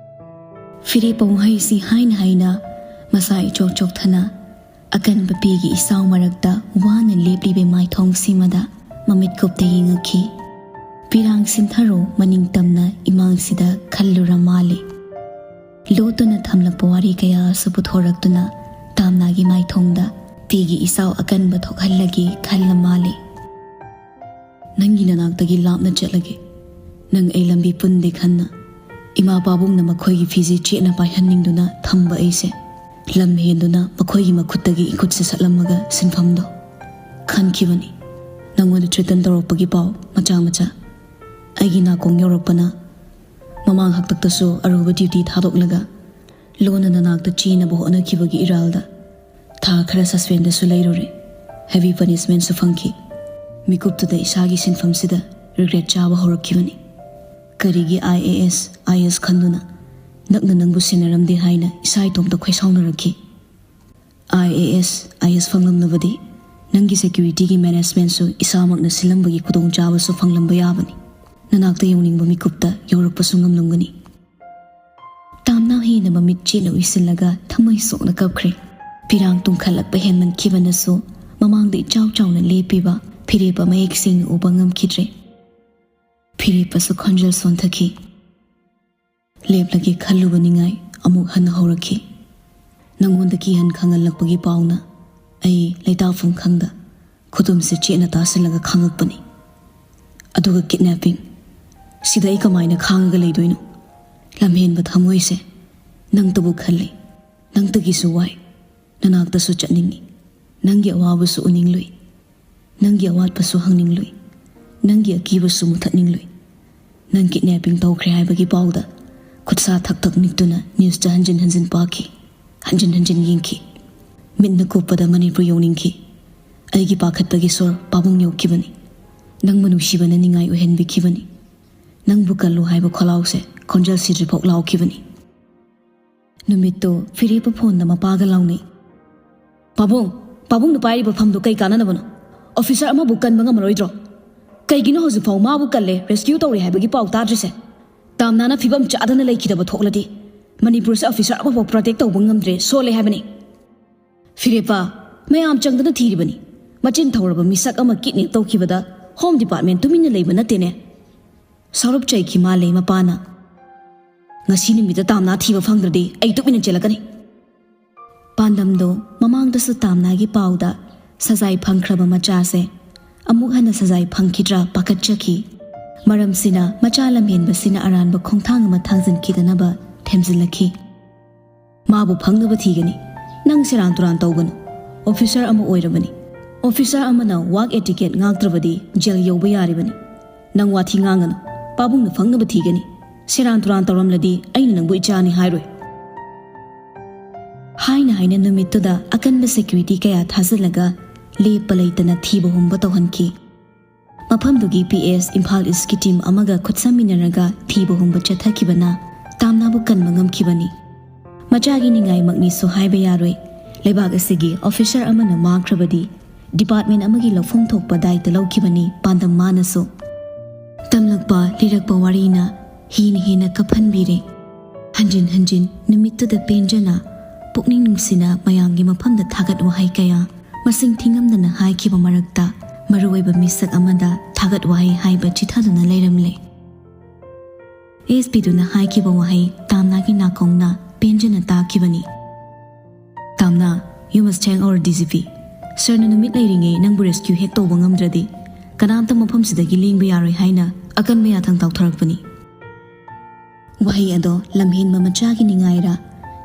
ꯐꯤꯔꯦꯞꯄ ꯋꯥꯍꯩꯁꯤ ꯍꯥꯏꯅ ꯍꯥꯏꯅ ꯃꯁꯥ ꯏꯆꯣꯛ ꯆꯣꯛꯊꯅ ꯑꯀꯟꯕ ꯄꯤꯒꯤ ꯏꯆꯥꯎ ꯃꯔꯛꯇ ꯋꯥꯅ ꯂꯦꯞꯂꯤꯕ ꯃꯥꯏꯊꯣꯡꯁꯤꯃꯗ ꯃꯃꯤꯠ ꯀꯨꯞꯇ ꯌꯦꯡꯉꯛꯈꯤ꯫ ꯄꯤꯔꯥꯡ ꯁꯤꯟꯊꯔꯣ ꯃꯅꯤꯡ ꯇꯝꯅ ꯏꯃꯥꯡꯁꯤꯗ ꯈꯜꯂꯨꯔ ꯃꯥꯜꯂꯦ꯫ ꯂꯣꯠꯇꯨꯅ ꯊꯝꯂꯛꯄ ꯋꯥꯔꯤ ꯀꯌꯥꯁꯨ ꯄꯨꯊꯣꯔꯛꯇꯨꯅ ꯇꯥꯝꯅꯥꯒꯤ ꯃꯥꯏꯊꯣꯡꯗ ꯄꯤꯒꯤ ꯏꯆꯥꯎ ꯑꯀꯟꯕ ꯊꯣꯛꯍꯜꯂꯒꯦ ꯈꯜꯂ ꯃꯥꯜꯂꯦ꯫ ꯅꯪꯒꯤ ꯅꯅꯥꯛꯇꯒꯤ ꯂꯥꯞꯅ ꯆꯠꯂꯒꯦ꯫ ꯅꯪ ꯑꯩ ꯂꯝꯕꯤ ꯄꯨꯟꯗꯦ ꯈꯟꯅ ꯏꯃꯥ ꯄꯥꯕꯨꯡꯅ ꯃꯈꯣꯏꯒꯤ ꯐꯤꯖꯦ ꯆꯦꯠꯅ ꯄꯥꯏꯍꯟꯅꯤꯡꯗꯨꯅ ꯊꯝꯕ ꯑꯩꯁꯦ ꯂꯝ ꯍꯦꯟꯗꯨꯅ ꯃꯈꯣꯏꯒꯤ ꯃꯈꯨꯠꯇꯒꯤ ꯏꯈꯨꯠꯁꯦ ꯁꯠꯂꯝꯃꯒ ꯁꯤꯟꯐꯝꯗꯣ ꯈꯟꯈꯤꯕꯅꯤ꯫ ꯅꯪꯉꯣꯟꯗ threaten ꯇꯧꯔꯛꯄꯒꯤ ꯄꯥꯎ ꯃꯆꯥ ꯃꯆꯥ ꯑꯩꯒꯤ ꯅꯥꯀꯣꯡ ꯌꯧꯔꯛꯄꯅ ꯃꯃꯥꯡ ꯍꯥꯛꯇꯛꯇꯁꯨ ꯑꯔꯨꯕ duty ꯊꯥꯗꯣꯛꯂꯒ ꯂꯣꯟꯅ ꯅꯅꯥꯛꯇ ꯆꯦꯟꯅꯕ ꯍꯣꯠꯅꯈꯤꯕꯒꯤ ꯏꯔꯥꯜꯗ ꯊꯥ ꯈꯔ suspendꯗꯁꯨ ꯂꯩꯔꯨꯔꯦ꯫ Heavy punishmentꯁꯨ ꯐꯪꯈꯤ꯫ ꯃꯤꯀꯨꯞꯇꯨꯗ ꯏꯁꯥꯒꯤ ꯁꯤꯟꯐꯝꯁꯤꯗ regret ꯆꯥꯕ ꯍꯧꯔꯛꯈꯤꯕꯅꯤ꯫ ꯀꯔꯤꯒꯤ I A S, I A S ꯈꯟꯗꯨꯅ ꯅꯛꯅ ꯅꯪꯕꯨ ꯁꯦꯟꯅꯔꯝꯗꯦ ꯍꯥꯏꯅ ꯏꯁꯥ ꯏꯇꯣꯝꯇ ꯈꯣꯏꯁꯥꯎꯅꯔꯛꯈꯤ꯫ I A S, I A S ꯐꯪꯂꯝꯂꯕꯗꯤ ꯅꯪꯒꯤ securityꯒꯤ managementꯁꯨ ꯏꯁꯥꯃꯛꯅ ꯁꯤꯜꯂꯝꯕꯒꯤ ꯈꯨꯗꯣꯡꯆꯥꯕꯁꯨ ꯐꯪꯂꯝꯕ ꯌꯥꯕꯅꯤ꯫ ꯅꯅꯥꯛꯇ ꯌꯧꯅꯤꯡꯕ ꯃꯤꯀꯨꯞꯇ ꯌꯧꯔꯛꯄꯁꯨ ꯉꯝꯂꯝꯒꯅꯤ꯫ ꯇꯥꯝꯅꯥ ꯍꯦꯟꯅ ꯃꯃꯤꯠ ꯆꯦꯠꯅ ꯎꯏꯁꯤꯜꯂꯒ ꯊꯃꯣꯏ ꯁꯣꯛꯅ ꯀꯞꯈ꯭ꯔꯦ꯫ ꯄꯤꯔꯥꯡ ꯇꯨꯡꯈꯠꯂꯛꯄ ꯍꯦꯟꯃꯟꯈꯤꯕꯅꯁꯨ ꯃꯃꯥꯡꯗ ꯏꯆꯥꯎ ꯆꯥꯎꯅ ꯂꯦꯞꯄꯤꯕ ꯐꯤꯔꯦꯞꯄ ꯃꯌꯦꯛ ꯁꯦꯡꯅ ꯎꯕ ꯉꯝꯈꯤꯗ꯭ꯔꯦ꯫ ꯐꯤꯔꯦꯞꯄꯁꯨ ꯈꯣꯟꯖꯦꯜ ꯁꯣꯟꯊꯈꯤ꯫ ꯂꯦꯞꯂꯒꯦ ꯈꯜꯂꯨꯕ ꯅꯤꯡꯉꯥꯏ ꯑꯃꯨꯛ ꯍꯟꯅ ꯍꯧꯔꯛꯈꯤ꯫ ꯅꯪꯉꯣꯟꯗ ꯀꯤꯍꯟ ꯈꯪꯍꯜꯂꯛꯄꯒꯤ ꯄꯥꯎꯅ ꯑꯩ ꯂꯩꯇꯥꯐꯝ ꯈꯪꯗ ꯈꯨꯇꯨꯝꯁꯦ ꯆꯦꯠꯅ ꯇꯥꯁꯤꯜꯂꯒ ꯈꯥꯡꯉꯛꯄꯅꯤ꯫ ꯑꯗꯨꯒ ꯀꯤꯗꯅꯦꯄꯤꯡ꯫ ꯁꯤꯗ ꯑꯩ ꯀꯃꯥꯏꯅ ꯈꯥꯡꯉꯒ ꯂꯩꯗꯣꯏꯅꯣ? ꯂꯝꯍꯦꯟꯕ ꯊꯃꯣꯏꯁꯦ, ꯅꯪꯇꯕꯨ ꯈꯜꯂꯤ꯫ ꯅꯪꯇꯒꯤꯁꯨ ꯋꯥꯏ꯫ ꯅꯅꯥꯛꯇꯁꯨ ꯆꯠꯅꯤꯡꯉꯤ꯫ ꯅꯪꯒꯤ ꯑꯋꯥꯕꯁꯨ ꯎꯅꯤꯡꯂꯨꯏ꯫ ꯅꯪꯒꯤ ꯑꯋꯥꯠꯄꯁꯨ ꯍꯪꯅꯤꯡꯂꯨꯏ꯫ ꯅꯪꯒꯤ ꯑꯀꯤꯕꯁꯨ ꯃꯨꯊꯠꯅꯤꯡꯂꯨꯏ꯫ ꯅꯪ ꯀꯤꯗꯅꯦꯄꯤꯡ ꯇꯧꯈ꯭ꯔꯦ ꯍꯥꯏꯕꯒꯤ ꯄꯥꯎꯗ ꯈꯨꯠꯁꯥ ꯊꯛ ꯊꯛ ꯅꯤꯛꯇꯨꯅ ꯅ꯭ꯌꯨꯁꯇ ꯍꯟꯖꯤꯟ ꯍꯟꯖꯤꯟ ꯄꯥꯈꯤ꯫ ꯍꯟꯖꯤꯟ ꯍꯟꯖꯤꯟ ꯌꯦꯡꯈꯤ꯫ ꯃꯤꯠꯅ ꯀꯨꯞꯄꯗ ꯃꯅꯤꯄꯨꯔ ꯌꯧꯅꯤꯡꯈꯤ꯫ ꯑꯩꯒꯤ ꯄꯥꯈꯠꯄꯒꯤ ꯁꯣꯔ ꯄꯥꯕꯨꯡ ꯌꯧꯈꯤꯕꯅꯤ꯫ ꯅꯪꯕꯨ ꯅꯨꯡꯁꯤꯕꯅ ꯅꯤꯡꯉꯥꯏ ꯑꯣꯏꯍꯟꯕꯤꯈꯤꯕꯅꯤ꯫ ꯅꯪꯕꯨ ꯀꯜꯂꯨ ꯍꯥꯏꯕ ꯈꯣꯜꯂꯥꯎꯁꯦ ꯈꯣꯟꯖꯦꯜ ꯁꯤꯗ꯭ꯔꯤꯐꯥꯎ ꯂꯥꯎꯈꯤꯕꯅꯤ꯫ ꯅꯨꯃꯤꯠꯇꯨ ꯐꯤꯔꯦꯞꯄ ꯐꯣꯟꯗ ꯃꯄꯥꯒ ꯂꯥꯎꯅꯩ꯫ "ꯄꯥꯕꯨꯡ, ꯄꯥꯕꯨꯡꯅ ꯄꯥꯏꯔꯤꯕ ꯐꯝꯗꯨ ꯀꯩ ꯀꯥꯟꯅꯅꯕꯅꯣ? ꯑꯣꯐꯤꯁꯥꯔ ꯑꯃꯕꯨ ꯀꯟꯕ ꯉꯝꯃꯔꯣꯏꯗ꯭ꯔꯣ? ꯀꯩꯒꯤꯅꯣ ꯍꯧꯖꯤꯛꯐꯥꯎ ꯃꯥꯕꯨ ꯀꯜꯂꯦ, ꯔꯦꯁꯀ꯭ꯌꯨ ꯇꯧꯔꯦ ꯍꯥꯏꯕꯒꯤ ꯄꯥꯎ ꯇꯥꯗ꯭ꯔꯤꯁꯦ? ꯇꯥꯝꯅꯥꯅ ꯐꯤꯕꯝ ꯆꯥꯗꯅ ꯂꯩꯈꯤꯗꯕ ꯊꯣꯛꯂꯗꯤ ꯃꯅꯤꯄꯨꯔꯁꯦ ꯑꯣꯐꯤꯁꯥꯔ ꯑꯃꯐꯥꯎ ꯄ꯭ꯔꯣꯇꯦꯛ ꯇꯧꯕ ꯉꯝꯗ꯭ꯔꯦ, ꯁꯣꯜꯂꯦ ꯍꯥꯏꯕꯅꯤ꯫ ꯐꯤꯔꯦꯞꯄ, ꯃꯌꯥꯝ ꯆꯪꯗꯅ ꯊꯤꯔꯤꯕꯅꯤ꯫ ꯃꯆꯤꯟ ꯊꯧꯔꯕ ꯃꯤꯁꯛ ꯑꯃ ꯀꯤꯗꯅꯦꯞ ꯇꯧꯈꯤꯕꯗ ꯍꯣꯝ ꯗꯤꯄꯥꯔꯠꯃꯦꯟ ꯇꯨꯃꯤꯟꯅ ꯂꯩꯕ ꯅꯠꯇꯦꯅꯦ꯫" ꯁꯥꯎꯔꯞ ꯆꯩꯈꯤ ꯃꯥꯂꯩ ꯃꯄꯥꯅ꯫ "ꯉꯁꯤ ꯅꯨꯃꯤꯠꯇ ꯇꯥꯝꯅꯥ ꯊꯤꯕ ꯐꯪꯗ꯭ꯔꯗꯤ ꯑꯩ ꯇꯨꯃꯤꯟꯅ ꯆꯦꯜꯂꯛꯀꯅꯤ꯫" ꯄꯥꯟꯗꯝꯗꯣ ꯃꯃꯥꯡꯗꯁꯨ ꯇꯥꯝꯅꯥꯒꯤ ꯄꯥꯎꯗ ꯁꯖꯥꯏ ꯐꯪꯈ꯭ꯔꯕ ꯃꯆꯥꯁꯦ ꯑꯃꯨꯛ ꯍꯟꯅ ꯁꯖꯥꯏ ꯐꯪꯈꯤꯗ꯭ꯔꯥ ꯄꯥꯈꯠꯆꯈꯤ꯫ ꯃꯔꯝꯁꯤꯅ ꯃꯆꯥ ꯂꯝꯍꯦꯟꯕꯁꯤꯅ ꯑꯔꯥꯟꯕ ꯈꯣꯡꯊꯥꯡ ꯑꯃ ꯊꯥꯡꯖꯤꯟꯈꯤꯗꯅꯕ ꯊꯦꯝꯖꯤꯜꯂꯛꯈꯤ꯫ "ꯃꯥꯕꯨ ꯐꯪꯅꯕ ꯊꯤꯒꯅꯤ꯫ ꯅꯪ ꯁꯦꯔꯥꯟ ꯇꯨꯔꯥꯟ ꯇꯧꯒꯅꯨ꯫ ꯑꯣꯐꯤꯁꯥꯔ ꯑꯃ ꯑꯣꯏꯔꯕꯅꯤ꯫ ꯑꯣꯐꯤꯁꯥꯔ ꯑꯃꯅ ꯋꯥꯛ ꯑꯦꯇꯤꯀꯦꯠ ꯉꯥꯛꯇ꯭ꯔꯕꯗꯤ ꯖꯦꯜ ꯌꯧꯕ ꯌꯥꯔꯤꯕꯅꯤ꯫ ꯅꯪ ꯋꯥꯊꯤ ꯉꯥꯡꯒꯅꯨ꯫ ꯄꯥꯕꯨꯡꯅ ꯐꯪꯅꯕ ꯊꯤꯒꯅꯤ꯫ ꯁꯦꯔꯥꯟ ꯇꯨꯔꯥꯟ ꯇꯧꯔꯝꯂꯗꯤ ꯑꯩꯅ ꯅꯪꯕꯨ ꯏꯆꯥꯅꯤ ꯍꯥꯏꯔꯣꯏ꯫" ꯍꯥꯏꯅ ꯍꯥꯏꯅ ꯅꯨꯃꯤꯠꯇꯨꯗ ꯑꯀꯟꯕ ꯁꯦꯀ꯭ꯌꯨꯔꯤꯇꯤ ꯀꯌꯥ ꯊꯥꯖꯤꯜꯂꯒ ꯂꯦꯞꯄ ꯂꯩꯇꯅ ꯊꯤꯕ ꯍꯨꯝꯕ ꯇꯧꯍꯟꯈꯤ꯫ ꯃꯐꯝꯗꯨꯒꯤ ꯄꯤ ꯑꯦꯁ ꯏꯝꯐꯥꯜ ꯏꯁꯀꯤ ꯇꯤꯝ ꯑꯃꯒ ꯈꯨꯠꯁꯝꯃꯤꯟꯅꯔꯒ ꯊꯤꯕ ꯍꯨꯝꯕ ꯆꯠꯊꯈꯤꯕꯅ ꯇꯥꯝꯅꯥꯕꯨ ꯀꯟꯕ ꯉꯝꯈꯤꯕꯅꯤ꯫ ꯃꯆꯥꯒꯤ ꯅꯤꯡꯉꯥꯏꯃꯛꯅꯤꯁꯨ ꯍꯥꯏꯕ ꯌꯥꯔꯣꯏ꯫ ꯂꯩꯕꯥꯛ ꯑꯁꯤꯒꯤ ꯑꯣꯐꯤꯁꯥꯔ ꯑꯃꯅ ꯃꯥꯡꯈ꯭ꯔꯕꯗꯤ ꯗꯤꯄꯥꯔꯠꯃꯦꯟ ꯑꯃꯒꯤ ꯂꯧꯐꯝ ꯊꯣꯛꯄ ꯗꯥꯏꯇ ꯂꯧꯈꯤꯕꯅꯤ ꯄꯥꯟꯗꯝ ꯃꯥꯅꯁꯨ꯫ ꯇꯝꯂꯛꯄ ꯂꯤꯔꯛꯄ ꯋꯥꯔꯤꯅ ꯍꯦꯟꯅ ꯍꯦꯟꯅ ꯀꯞꯍꯟꯕꯤꯔꯦ꯫ ꯍꯟꯖꯤꯟ ꯍꯟꯖꯤꯟ ꯅꯨꯃꯤꯠꯇꯨꯗ ꯄꯦꯟꯖꯅ ꯄꯨꯛꯅꯤꯡ ꯅꯨꯡꯁꯤꯅ ꯃꯌꯥꯝꯒꯤ ꯃꯐꯝꯗ ꯊꯥꯒꯠ ꯋꯥꯍꯩ ꯀꯌꯥ ꯃꯁꯤꯡ ꯊꯤꯉꯝꯗꯅ ꯍꯥꯏꯈꯤꯕ ꯃꯔꯛꯇ ꯃꯔꯨꯑꯣꯏꯕ ꯃꯤꯁꯛ ꯑꯃꯗ ꯊꯥꯒꯠ ꯋꯥꯍꯩ ꯍꯥꯏꯕ ꯆꯤꯊꯗꯨꯅ ꯂꯩꯔꯝꯂꯦ꯫ ꯑꯦꯁ ꯄꯤꯗꯨꯅ ꯍꯥꯏꯈꯤꯕ ꯋꯥꯍꯩ ꯇꯥꯝꯅꯥꯒꯤ ꯅꯥꯀꯣꯡꯅ ꯄꯦꯟꯖꯅ ꯇꯥꯈꯤꯕꯅꯤ꯫ "Tamna, you must thank our D G P꯫ ꯁꯔꯅ ꯅꯨꯃꯤꯠ ꯂꯩꯔꯤꯉꯩ ꯅꯪꯕꯨ ꯔꯦꯁꯀ꯭ꯌꯨ ꯍꯦꯛ ꯇꯧꯕ ꯉꯝꯗ꯭ꯔꯗꯤ ꯀꯅꯥꯝꯇ ꯃꯐꯝꯁꯤꯗꯒꯤ ꯂꯦꯡꯕ ꯌꯥꯔꯣꯏ ꯍꯥꯏꯅ ꯑꯀꯟꯕ ꯌꯥꯊꯪ ꯇꯧꯊꯔꯛꯄꯅꯤ꯫ ꯋꯥꯍꯩ ꯑꯗꯣ ꯂꯝꯍꯦꯟꯕ ꯃꯆꯥꯒꯤ ꯅꯤꯡꯉꯥꯏꯔ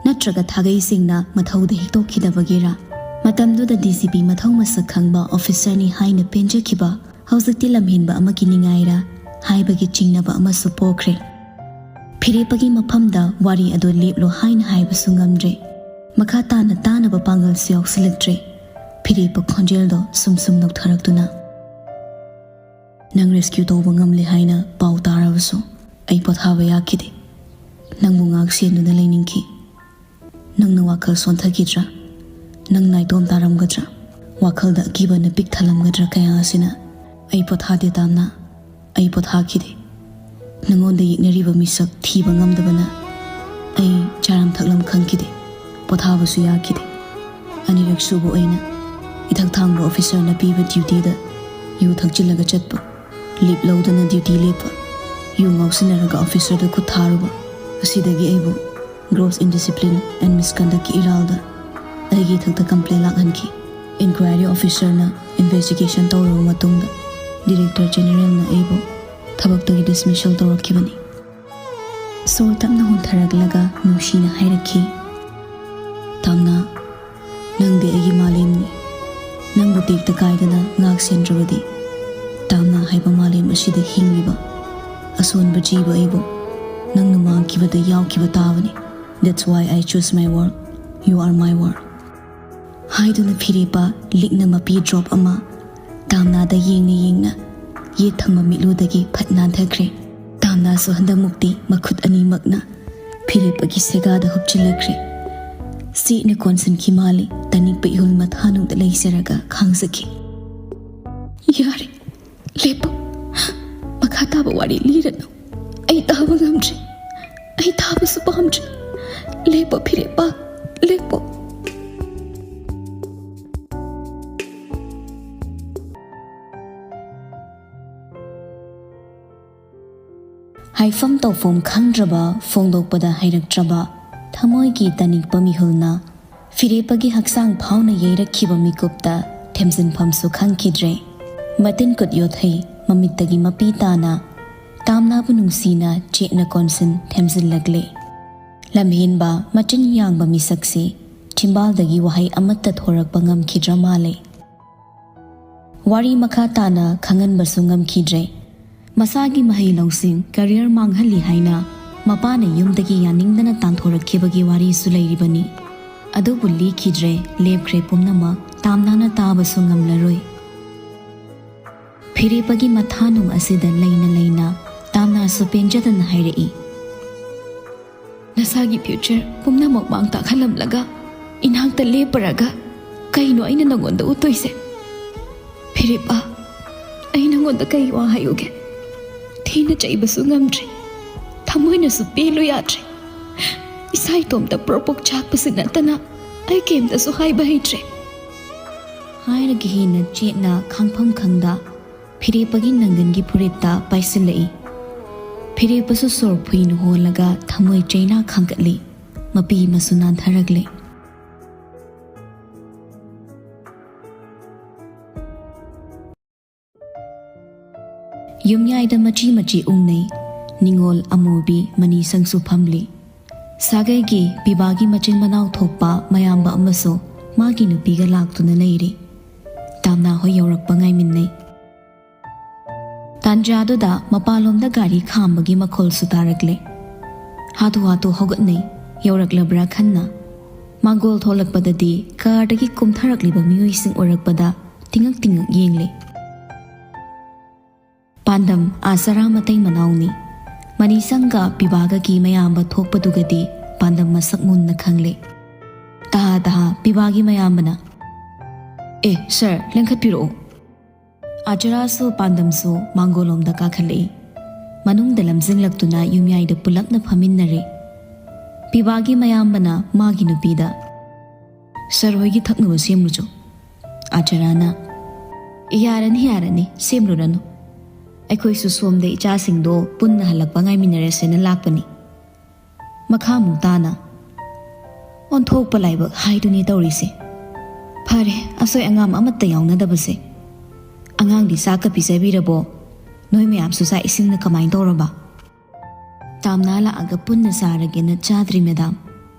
ꯅꯠꯇ꯭ꯔꯒ ꯊꯥꯒꯩ ꯁꯦꯡꯅ ꯃꯊꯧꯗ ꯍꯤꯛꯇꯣꯛꯈꯤꯗꯕꯒꯤꯔ? ꯃꯇꯝꯗꯨꯗ ꯗꯤ ꯁꯤ ꯄꯤ ꯃꯊꯧ ꯃꯁꯛ ꯈꯪꯕ ꯑꯣꯐꯤꯁꯔꯅꯤ ꯍꯥꯏꯅ ꯄꯦꯟꯖꯈꯤꯕ ꯍꯧꯖꯤꯛꯇꯤ ꯂꯝꯍꯦꯟꯕ ꯑꯃꯒꯤ ꯅꯤꯡꯉꯥꯏꯔ ꯍꯥꯏꯕꯒꯤ ꯆꯤꯡꯅꯕ ꯑꯃꯁꯨ ꯄꯣꯛꯈ꯭ꯔꯦ꯫ ꯐꯤꯔꯦꯞꯄꯒꯤ ꯃꯐꯝꯗ ꯋꯥꯔꯤ ꯑꯗꯨ ꯂꯦꯞꯂꯣ ꯍꯥꯏꯅ ꯍꯥꯏꯕꯁꯨ ꯉꯝꯗ꯭ꯔꯦ꯫ ꯃꯈꯥ ꯇꯥꯅ ꯇꯥꯅꯕ ꯄꯥꯡꯒꯜꯁꯨ ꯌꯥꯎꯁꯤꯜꯂꯛꯇ꯭ꯔꯦ꯫ ꯐꯤꯔꯦꯞꯄ ꯈꯣꯟꯖꯦꯜꯗꯣ ꯁꯨꯝ ꯁꯨꯝ ꯅꯧꯊꯔꯛꯇꯨꯅ, "ꯅꯪ ꯔꯦꯁꯀ꯭ꯌꯨ ꯇꯧꯕ ꯉꯝꯂꯦ ꯍꯥꯏꯅ ꯄꯥꯎ ꯇꯥꯔꯕꯁꯨ ꯑꯩ ꯄꯣꯊꯥꯕ ꯌꯥꯈꯤꯗꯦ꯫ ꯅꯪꯕꯨ ꯉꯥꯛ ꯁꯦꯟꯗꯨꯅ ꯂꯩꯅꯤꯡꯈꯤ꯫ ꯅꯪꯅ ꯋꯥꯈꯜ ꯁꯣꯟꯊꯈꯤꯗ꯭ꯔꯥ? ꯅꯪ ꯅꯥꯏꯇꯣꯝ ꯇꯥꯔꯝꯒꯗ꯭ꯔꯥ? ꯋꯥꯈꯜꯗ ꯑꯀꯤꯕꯅ ꯄꯤꯛ ꯊꯜꯂꯝꯒꯗ꯭ꯔꯥ ꯀꯌꯥ ꯑꯁꯤꯅ?" "ꯑꯩ ꯄꯣꯊꯥꯗꯦ ꯇꯥꯝꯅ, ꯑꯩ ꯄꯣꯊꯥꯈꯤꯗꯦ꯫ ꯅꯉꯣꯟꯗ ꯌꯦꯛꯅꯔꯤꯕ ꯃꯤꯁꯛ ꯊꯤꯕ ꯉꯝꯗꯕꯅ ꯑꯩ ꯆꯥꯔꯝ ꯊꯛꯂꯝ ꯈꯪꯈꯤꯗꯦ, ꯄꯣꯊꯥꯕꯁꯨ ꯌꯥꯈꯤꯗꯦ꯫ ꯑꯅꯤꯔꯛ ꯁꯨꯕ ꯑꯣꯏꯅ ꯏꯊꯛ ꯊꯥꯡꯕ ꯑꯣꯐꯤꯁꯔꯅ ꯄꯤꯕ ꯗ꯭ꯌꯨꯇꯤꯗ ꯌꯨ ꯊꯛꯆꯤꯜꯂꯒ ꯆꯠꯄ, ꯂꯤꯞ ꯂꯧꯗꯅ ꯗ꯭ꯌꯨꯇꯤ ꯂꯦꯞꯄ, ꯌꯨ ꯉꯥꯎꯁꯤꯟꯅꯔꯒ ꯑꯣꯐꯤꯁꯔꯗ ꯈꯨꯠ ꯊꯥꯔꯨꯕ, ꯑꯁꯤꯗꯒꯤ ꯑꯩꯕꯨ gross indiscipline and misconductꯀꯤ ꯏꯔꯥꯜꯗ ꯑꯩꯒꯤ ꯏꯊꯛꯇ ꯀꯝꯄ꯭ꯂꯦꯟ ꯂꯥꯛꯍꯟꯈꯤ꯫ ꯏꯟꯀ꯭ꯋꯥꯏꯔꯤ ꯑꯣꯐꯤꯁꯔꯅ ꯏꯟꯚꯦꯁꯇꯤꯒꯦꯁꯟ ꯇꯧꯔꯕ ꯃꯇꯨꯡꯗ ꯗꯤꯔꯦꯛꯇꯔ ꯖꯦꯅꯔꯦꯜꯅ ꯑꯩꯕꯨ ꯊꯕꯛꯇꯒꯤ ꯗꯤꯁꯃꯤꯁꯜ ꯇꯧꯔꯛꯈꯤꯕꯅꯤ꯫ ꯁꯣꯔ ꯇꯞꯅ ꯍꯣꯟꯊꯔꯛꯂꯒ ꯅꯨꯡꯁꯤꯅ ꯍꯥꯏꯔꯛꯈꯤ, "ꯇꯥꯝꯅꯥ, ꯅꯪꯗꯤ ꯑꯩꯒꯤ ꯃꯥꯂꯦꯝꯅꯤ꯫ ꯅꯪꯕꯨ ꯇꯦꯛꯇ ꯀꯥꯏꯗꯅ ꯉꯥꯛ ꯁꯦꯟꯗ꯭ꯔꯕꯗꯤ ꯇꯥꯝꯅꯥ ꯍꯥꯏꯕ ꯃꯥꯂꯦꯝ ꯑꯁꯤꯗ ꯍꯤꯡꯂꯤꯕ ꯑꯁꯣꯟꯕ ꯖꯤꯕ ꯑꯩꯕꯨ ꯅꯪꯅ ꯃꯥꯡꯈꯤꯕꯗ ꯌꯥꯎꯈꯤꯕ ꯇꯥꯕꯅꯤ꯫ That's why I choose my world. You are my world." ꯍꯥꯏꯗꯨꯅ ꯐꯤꯔꯦꯞꯄ ꯂꯤꯛꯅ ꯃꯄꯤ ꯗ꯭ꯔꯣꯞ ꯑꯃ ꯇꯥꯝꯅꯥꯗ ꯌꯦꯡꯅ ꯌꯦꯡꯅ ꯌꯦꯠ ꯊꯪꯕ ꯃꯤꯠꯂꯨꯗꯒꯤ ꯐꯠ ꯅꯥꯟꯊꯈ꯭ꯔꯦ꯫ ꯇꯥꯝꯅꯥꯁꯨ ꯍꯟꯗꯛꯃꯨꯛꯇꯤ ꯃꯈꯨꯠ ꯑꯅꯤꯃꯛꯅ ꯐꯤꯔꯦꯞꯄꯒꯤ ꯁꯦꯒꯥꯗ ꯍꯨꯞꯆꯤꯜꯂꯛꯈ꯭ꯔꯦ꯫ ꯆꯦꯠꯅ ꯀꯣꯟꯁꯤꯟꯈꯤ ꯃꯥꯜꯂꯤ꯫ ꯇꯅꯤꯛꯄ ꯏꯍꯨꯜ ꯃꯊꯥꯅꯨꯡꯗ ꯂꯩꯖꯔꯒ ꯈꯥꯡꯖꯈꯤ꯫ "ꯌꯥꯔꯦ, ꯂꯦꯞꯄꯣ꯫ ꯃꯈꯥ ꯇꯥꯕ ꯋꯥꯔꯤ ꯂꯤꯔꯅꯨ꯫ ꯑꯩ ꯇꯥꯕ ꯉꯝꯗ꯭ꯔꯦ꯫ ꯑꯩ ꯇꯥꯕꯁꯨ ꯄꯥꯝꯗ꯭ꯔꯦ꯫ ꯂꯦꯞꯄꯣ ꯐꯤꯔꯦꯞꯄ, ꯂꯦꯞꯄꯣ꯫" ꯍꯥꯏꯐꯝ ꯇꯧꯐꯝ ꯈꯪꯗ꯭ꯔꯕ, ꯐꯣꯡꯗꯣꯛꯄꯗ ꯍꯩꯔꯛꯇ꯭ꯔꯕ ꯊꯃꯣꯏꯒꯤ ꯇꯅꯤꯛꯄ ꯃꯤꯍꯨꯜꯅ ꯐꯤꯔꯦꯞꯄꯒꯤ ꯍꯛꯆꯥꯡ ꯐꯥꯎꯅ ꯌꯩꯔꯛꯈꯤꯕ ꯃꯤꯀꯨꯞꯇ ꯊꯦꯝꯖꯤꯟꯐꯝꯁꯨ ꯈꯪꯈꯤꯗ꯭ꯔꯦ꯫ ꯃꯇꯤꯟ ꯀꯨꯠ ꯌꯣꯠꯊꯩ, ꯃꯃꯤꯠꯇꯒꯤ ꯃꯄꯤ ꯇꯥꯅ ꯇꯥꯝꯅꯥꯕꯨ ꯅꯨꯡꯁꯤꯅ ꯆꯦꯠꯅ ꯀꯣꯟꯁꯤꯟ ꯊꯦꯝꯖꯤꯜꯂꯛꯂꯦ꯫ ꯂꯝꯍꯦꯟꯕ ꯃꯆꯤꯟ ꯌꯥꯡꯕ ꯃꯤꯁꯛꯁꯤ ꯆꯤꯝꯕꯥꯜꯗꯒꯤ ꯋꯥꯍꯩ ꯑꯃꯠꯇ ꯊꯣꯔꯛꯄ ꯉꯝꯈꯤꯗ꯭ꯔ ꯃꯥꯜꯂꯦ꯫ ꯋꯥꯔꯤ ꯃꯈꯥ ꯇꯥꯅ ꯈꯪꯍꯟꯕꯁꯨ ꯉꯝꯈꯤꯗ꯭ꯔꯦ꯫ ꯃꯁꯥꯒꯤ ꯃꯍꯩ ꯂꯧꯁꯤꯡ, ꯀꯦꯔꯤꯌꯔ ꯃꯥꯡꯍꯜꯂꯤ ꯍꯥꯏꯅ ꯃꯄꯥꯅ ꯌꯨꯝꯗꯒꯤ ꯌꯥꯅꯤꯡꯗꯅ ꯇꯥꯟꯊꯣꯔꯛꯈꯤꯕꯒꯤ ꯋꯥꯔꯤꯁꯨ ꯂꯩꯔꯤꯕꯅꯤ꯫ ꯑꯗꯨꯕꯨ ꯂꯤꯈꯤꯗ꯭ꯔꯦ, ꯂꯦꯞꯈ꯭ꯔꯦ ꯄꯨꯝꯅꯃꯛ, ꯇꯥꯝꯅꯥꯅ ꯇꯥꯕꯁꯨ ꯉꯝꯂꯔꯣꯏ꯫ ꯐꯤꯔꯦꯞꯄꯒꯤ ꯃꯊꯥꯅꯨꯡ ꯑꯁꯤꯗ ꯂꯩꯅ ꯂꯩꯅ ꯇꯥꯝꯅꯥꯁꯨ ꯄꯦꯟꯖꯗꯅ ꯍꯥꯏꯔꯛꯏ, "ꯅꯁꯥꯒꯤ ꯐ꯭ꯌꯨꯆꯔ ꯄꯨꯝꯅꯃꯛ ꯃꯥꯡ ꯇꯥꯛꯍꯜꯂꯝꯂꯒ ꯏꯅꯥꯛꯇ ꯂꯦꯞꯄꯔꯒ ꯀꯩꯅꯣ ꯑꯩꯅ ꯅꯉꯣꯟꯗ ꯎꯠꯇꯣꯏꯁꯦ? ꯐꯤꯔꯦꯞꯄ, ꯑꯩ ꯅꯉꯣꯟꯗ ꯀꯩ ꯋꯥ ꯍꯥꯏꯌꯨꯒꯦ? ꯊꯤꯅ ꯆꯩꯕꯁꯨ ꯉꯝꯗ꯭ꯔꯦ, ꯊꯃꯣꯏꯅꯁꯨ ꯄꯦꯜꯂꯨ ꯌꯥꯗ꯭ꯔꯦ꯫ ꯏꯁꯥ ꯏꯇꯣꯝꯇ ꯄ꯭ꯔꯣꯛ ꯄ꯭ꯔꯣꯛ ꯆꯥꯛꯄꯁꯤ ꯅꯠꯇꯅ ꯑꯩ ꯀꯩꯝꯇꯁꯨ ꯍꯥꯏꯕ ꯍꯩꯇ꯭ꯔꯦ"꯫ ꯍꯥꯏꯔꯒ ꯍꯦꯟꯅ ꯆꯦꯠꯅ ꯈꯥꯡꯐꯝ ꯈꯪꯗ ꯐꯤꯔꯦꯞꯄꯒꯤ ꯅꯪꯒꯟꯒꯤ ꯐꯨꯔꯤꯠꯇ ꯄꯥꯏꯁꯤꯜꯂꯛꯏ꯫ ꯐꯤꯔꯦꯞꯄꯁꯨ ꯁꯣꯔ ꯐꯨꯏꯅ ꯍꯣꯜꯂꯒ ꯊꯃꯣꯏ ꯆꯩꯅꯥ ꯈꯥꯡꯒꯠꯂꯤ꯫ ꯃꯄꯤ ꯑꯃꯁꯨ ꯅꯥꯟꯊꯔꯛꯂꯦ꯫ ꯌꯨꯝꯌꯥꯏꯗ ꯃꯆꯤ ꯃꯆꯤ ꯎꯪꯅꯩ꯫ ꯅꯤꯉꯣꯜ ꯑꯃꯨꯕꯤ ꯃꯅꯤꯁꯪꯁꯨ ꯐꯝꯂꯤ꯫ ꯁꯥꯒꯩꯒꯤ ꯄꯤꯕꯥꯒꯤ ꯃꯆꯤꯟ ꯃꯅꯥꯎ ꯊꯣꯛꯄ ꯃꯌꯥꯝꯕ ꯑꯃꯁꯨ ꯃꯥꯒꯤ ꯅꯨꯄꯤꯒ ꯂꯥꯛꯇꯨꯅ ꯂꯩꯔꯤ꯫ ꯇꯥꯝꯅꯥ ꯍꯣꯏ ꯌꯧꯔꯛꯄ ꯉꯥꯏꯃꯤꯟꯅꯩ꯫ ꯇꯥꯟꯖꯥꯗꯨꯗ ꯃꯄꯥꯟꯂꯣꯝꯗ ꯒꯥꯔꯤ ꯈꯥꯝꯕꯒꯤ ꯃꯈꯣꯜꯁꯨ ꯇꯥꯔꯛꯂꯦ꯫ ꯍꯥꯊꯨ ꯍꯥꯊꯨ ꯍꯧꯒꯠꯅꯩ꯫ ꯌꯧꯔꯛꯂꯕ꯭ꯔꯥ ꯈꯟꯅ꯫ ꯃꯥꯡꯒꯣꯜ ꯊꯣꯛꯂꯛꯄꯗꯗꯤ ꯀꯥꯔꯗꯒꯤ ꯀꯨꯝꯊꯔꯛꯂꯤꯕ ꯃꯤꯑꯣꯏꯁꯤꯡ ꯎꯔꯛꯄꯗ ꯇꯤꯉꯛ ꯇꯤꯉꯛ ꯌꯦꯡꯂꯦ꯫ ꯄꯥꯟꯗꯝ ꯑꯥ ꯆꯔꯥ ꯃꯇꯩ ꯃꯅꯥꯎꯅꯤ꯫ ꯃꯅꯤꯁꯪꯒ ꯄꯤꯕꯥꯒꯒꯤ ꯃꯌꯥꯝꯕ ꯊꯣꯛꯄꯗꯨꯒꯗꯤ ꯄꯥꯟꯗꯝ ꯃꯁꯛ ꯃꯨꯟꯅ ꯈꯪꯂꯦ꯫ ꯇꯍꯥ ꯇꯍꯥ ꯄꯤꯕꯥꯒꯤ ꯃꯌꯥꯝꯕꯅ, "ꯑꯦ ꯁꯥꯔ, ꯂꯦꯡꯈꯠꯄꯤꯔꯛꯑꯣ"꯫ ꯑꯥ ꯆꯔꯥꯁꯨ ꯄꯥꯟꯗꯝꯁꯨ ꯃꯥꯡꯒꯣꯜꯂꯣꯝꯗ ꯀꯥꯈꯠꯂꯛꯏ꯫ ꯃꯅꯨꯡꯗ ꯂꯝꯖꯤꯡꯂꯛꯇꯨꯅ ꯌꯨꯝꯌꯥꯏꯗ ꯄꯨꯂꯞꯅ ꯐꯝꯃꯤꯟꯅꯔꯦ꯫ ꯄꯤꯕꯥꯒꯤ ꯃꯌꯥꯝꯕꯅ ꯃꯥꯒꯤ ꯅꯨꯄꯤꯗ, "ꯁꯥꯔ ꯍꯣꯏꯒꯤ ꯊꯛꯅꯕ ꯁꯦꯝꯂꯨꯆꯣ"꯫ ꯑꯥ ꯆꯔꯥꯅ, "ꯌꯥꯔꯅꯤ, ꯌꯥꯔꯅꯤ, ꯁꯦꯝꯂꯨꯔꯅꯨ꯫ ꯑꯩꯈꯣꯏꯁꯨ ꯁꯣꯝꯗ ꯏꯆꯥꯁꯤꯡꯗꯣ ꯄꯨꯟꯅ ꯍꯜꯂꯛꯄ ꯉꯥꯏꯃꯤꯟꯅꯔꯁꯦꯅ ꯂꯥꯛꯄꯅꯤ"꯫ ꯃꯈꯥ ꯑꯃꯨꯛ ꯇꯥꯅ, "ꯑꯣꯟꯊꯣꯛꯄ ꯂꯥꯏꯕꯛ ꯍꯥꯏꯗꯨꯅꯤ ꯇꯧꯔꯤꯁꯦ꯫ ꯐꯔꯦ, ꯑꯁꯣꯏ ꯑꯉꯥꯝ ꯑꯃꯠꯇ ꯌꯥꯎꯅꯗꯕꯁꯦ"꯫ ꯑꯉꯥꯡꯗꯤ ꯆꯥꯛꯀ ꯄꯤꯖꯕꯤꯔꯕꯣ? ꯅꯣꯏ ꯃꯌꯥꯝꯁꯨ ꯆꯥꯛ ꯏꯁꯤꯡꯅ ꯀꯃꯥꯏꯅ ꯇꯧꯔꯕ? ꯇꯥꯝꯅꯥ ꯂꯥꯛꯑꯒ ꯄꯨꯟꯅ ꯆꯥꯔꯒꯦꯅ ꯆꯥꯗ꯭ꯔꯤ, ꯃꯦꯗꯥꯝ꯫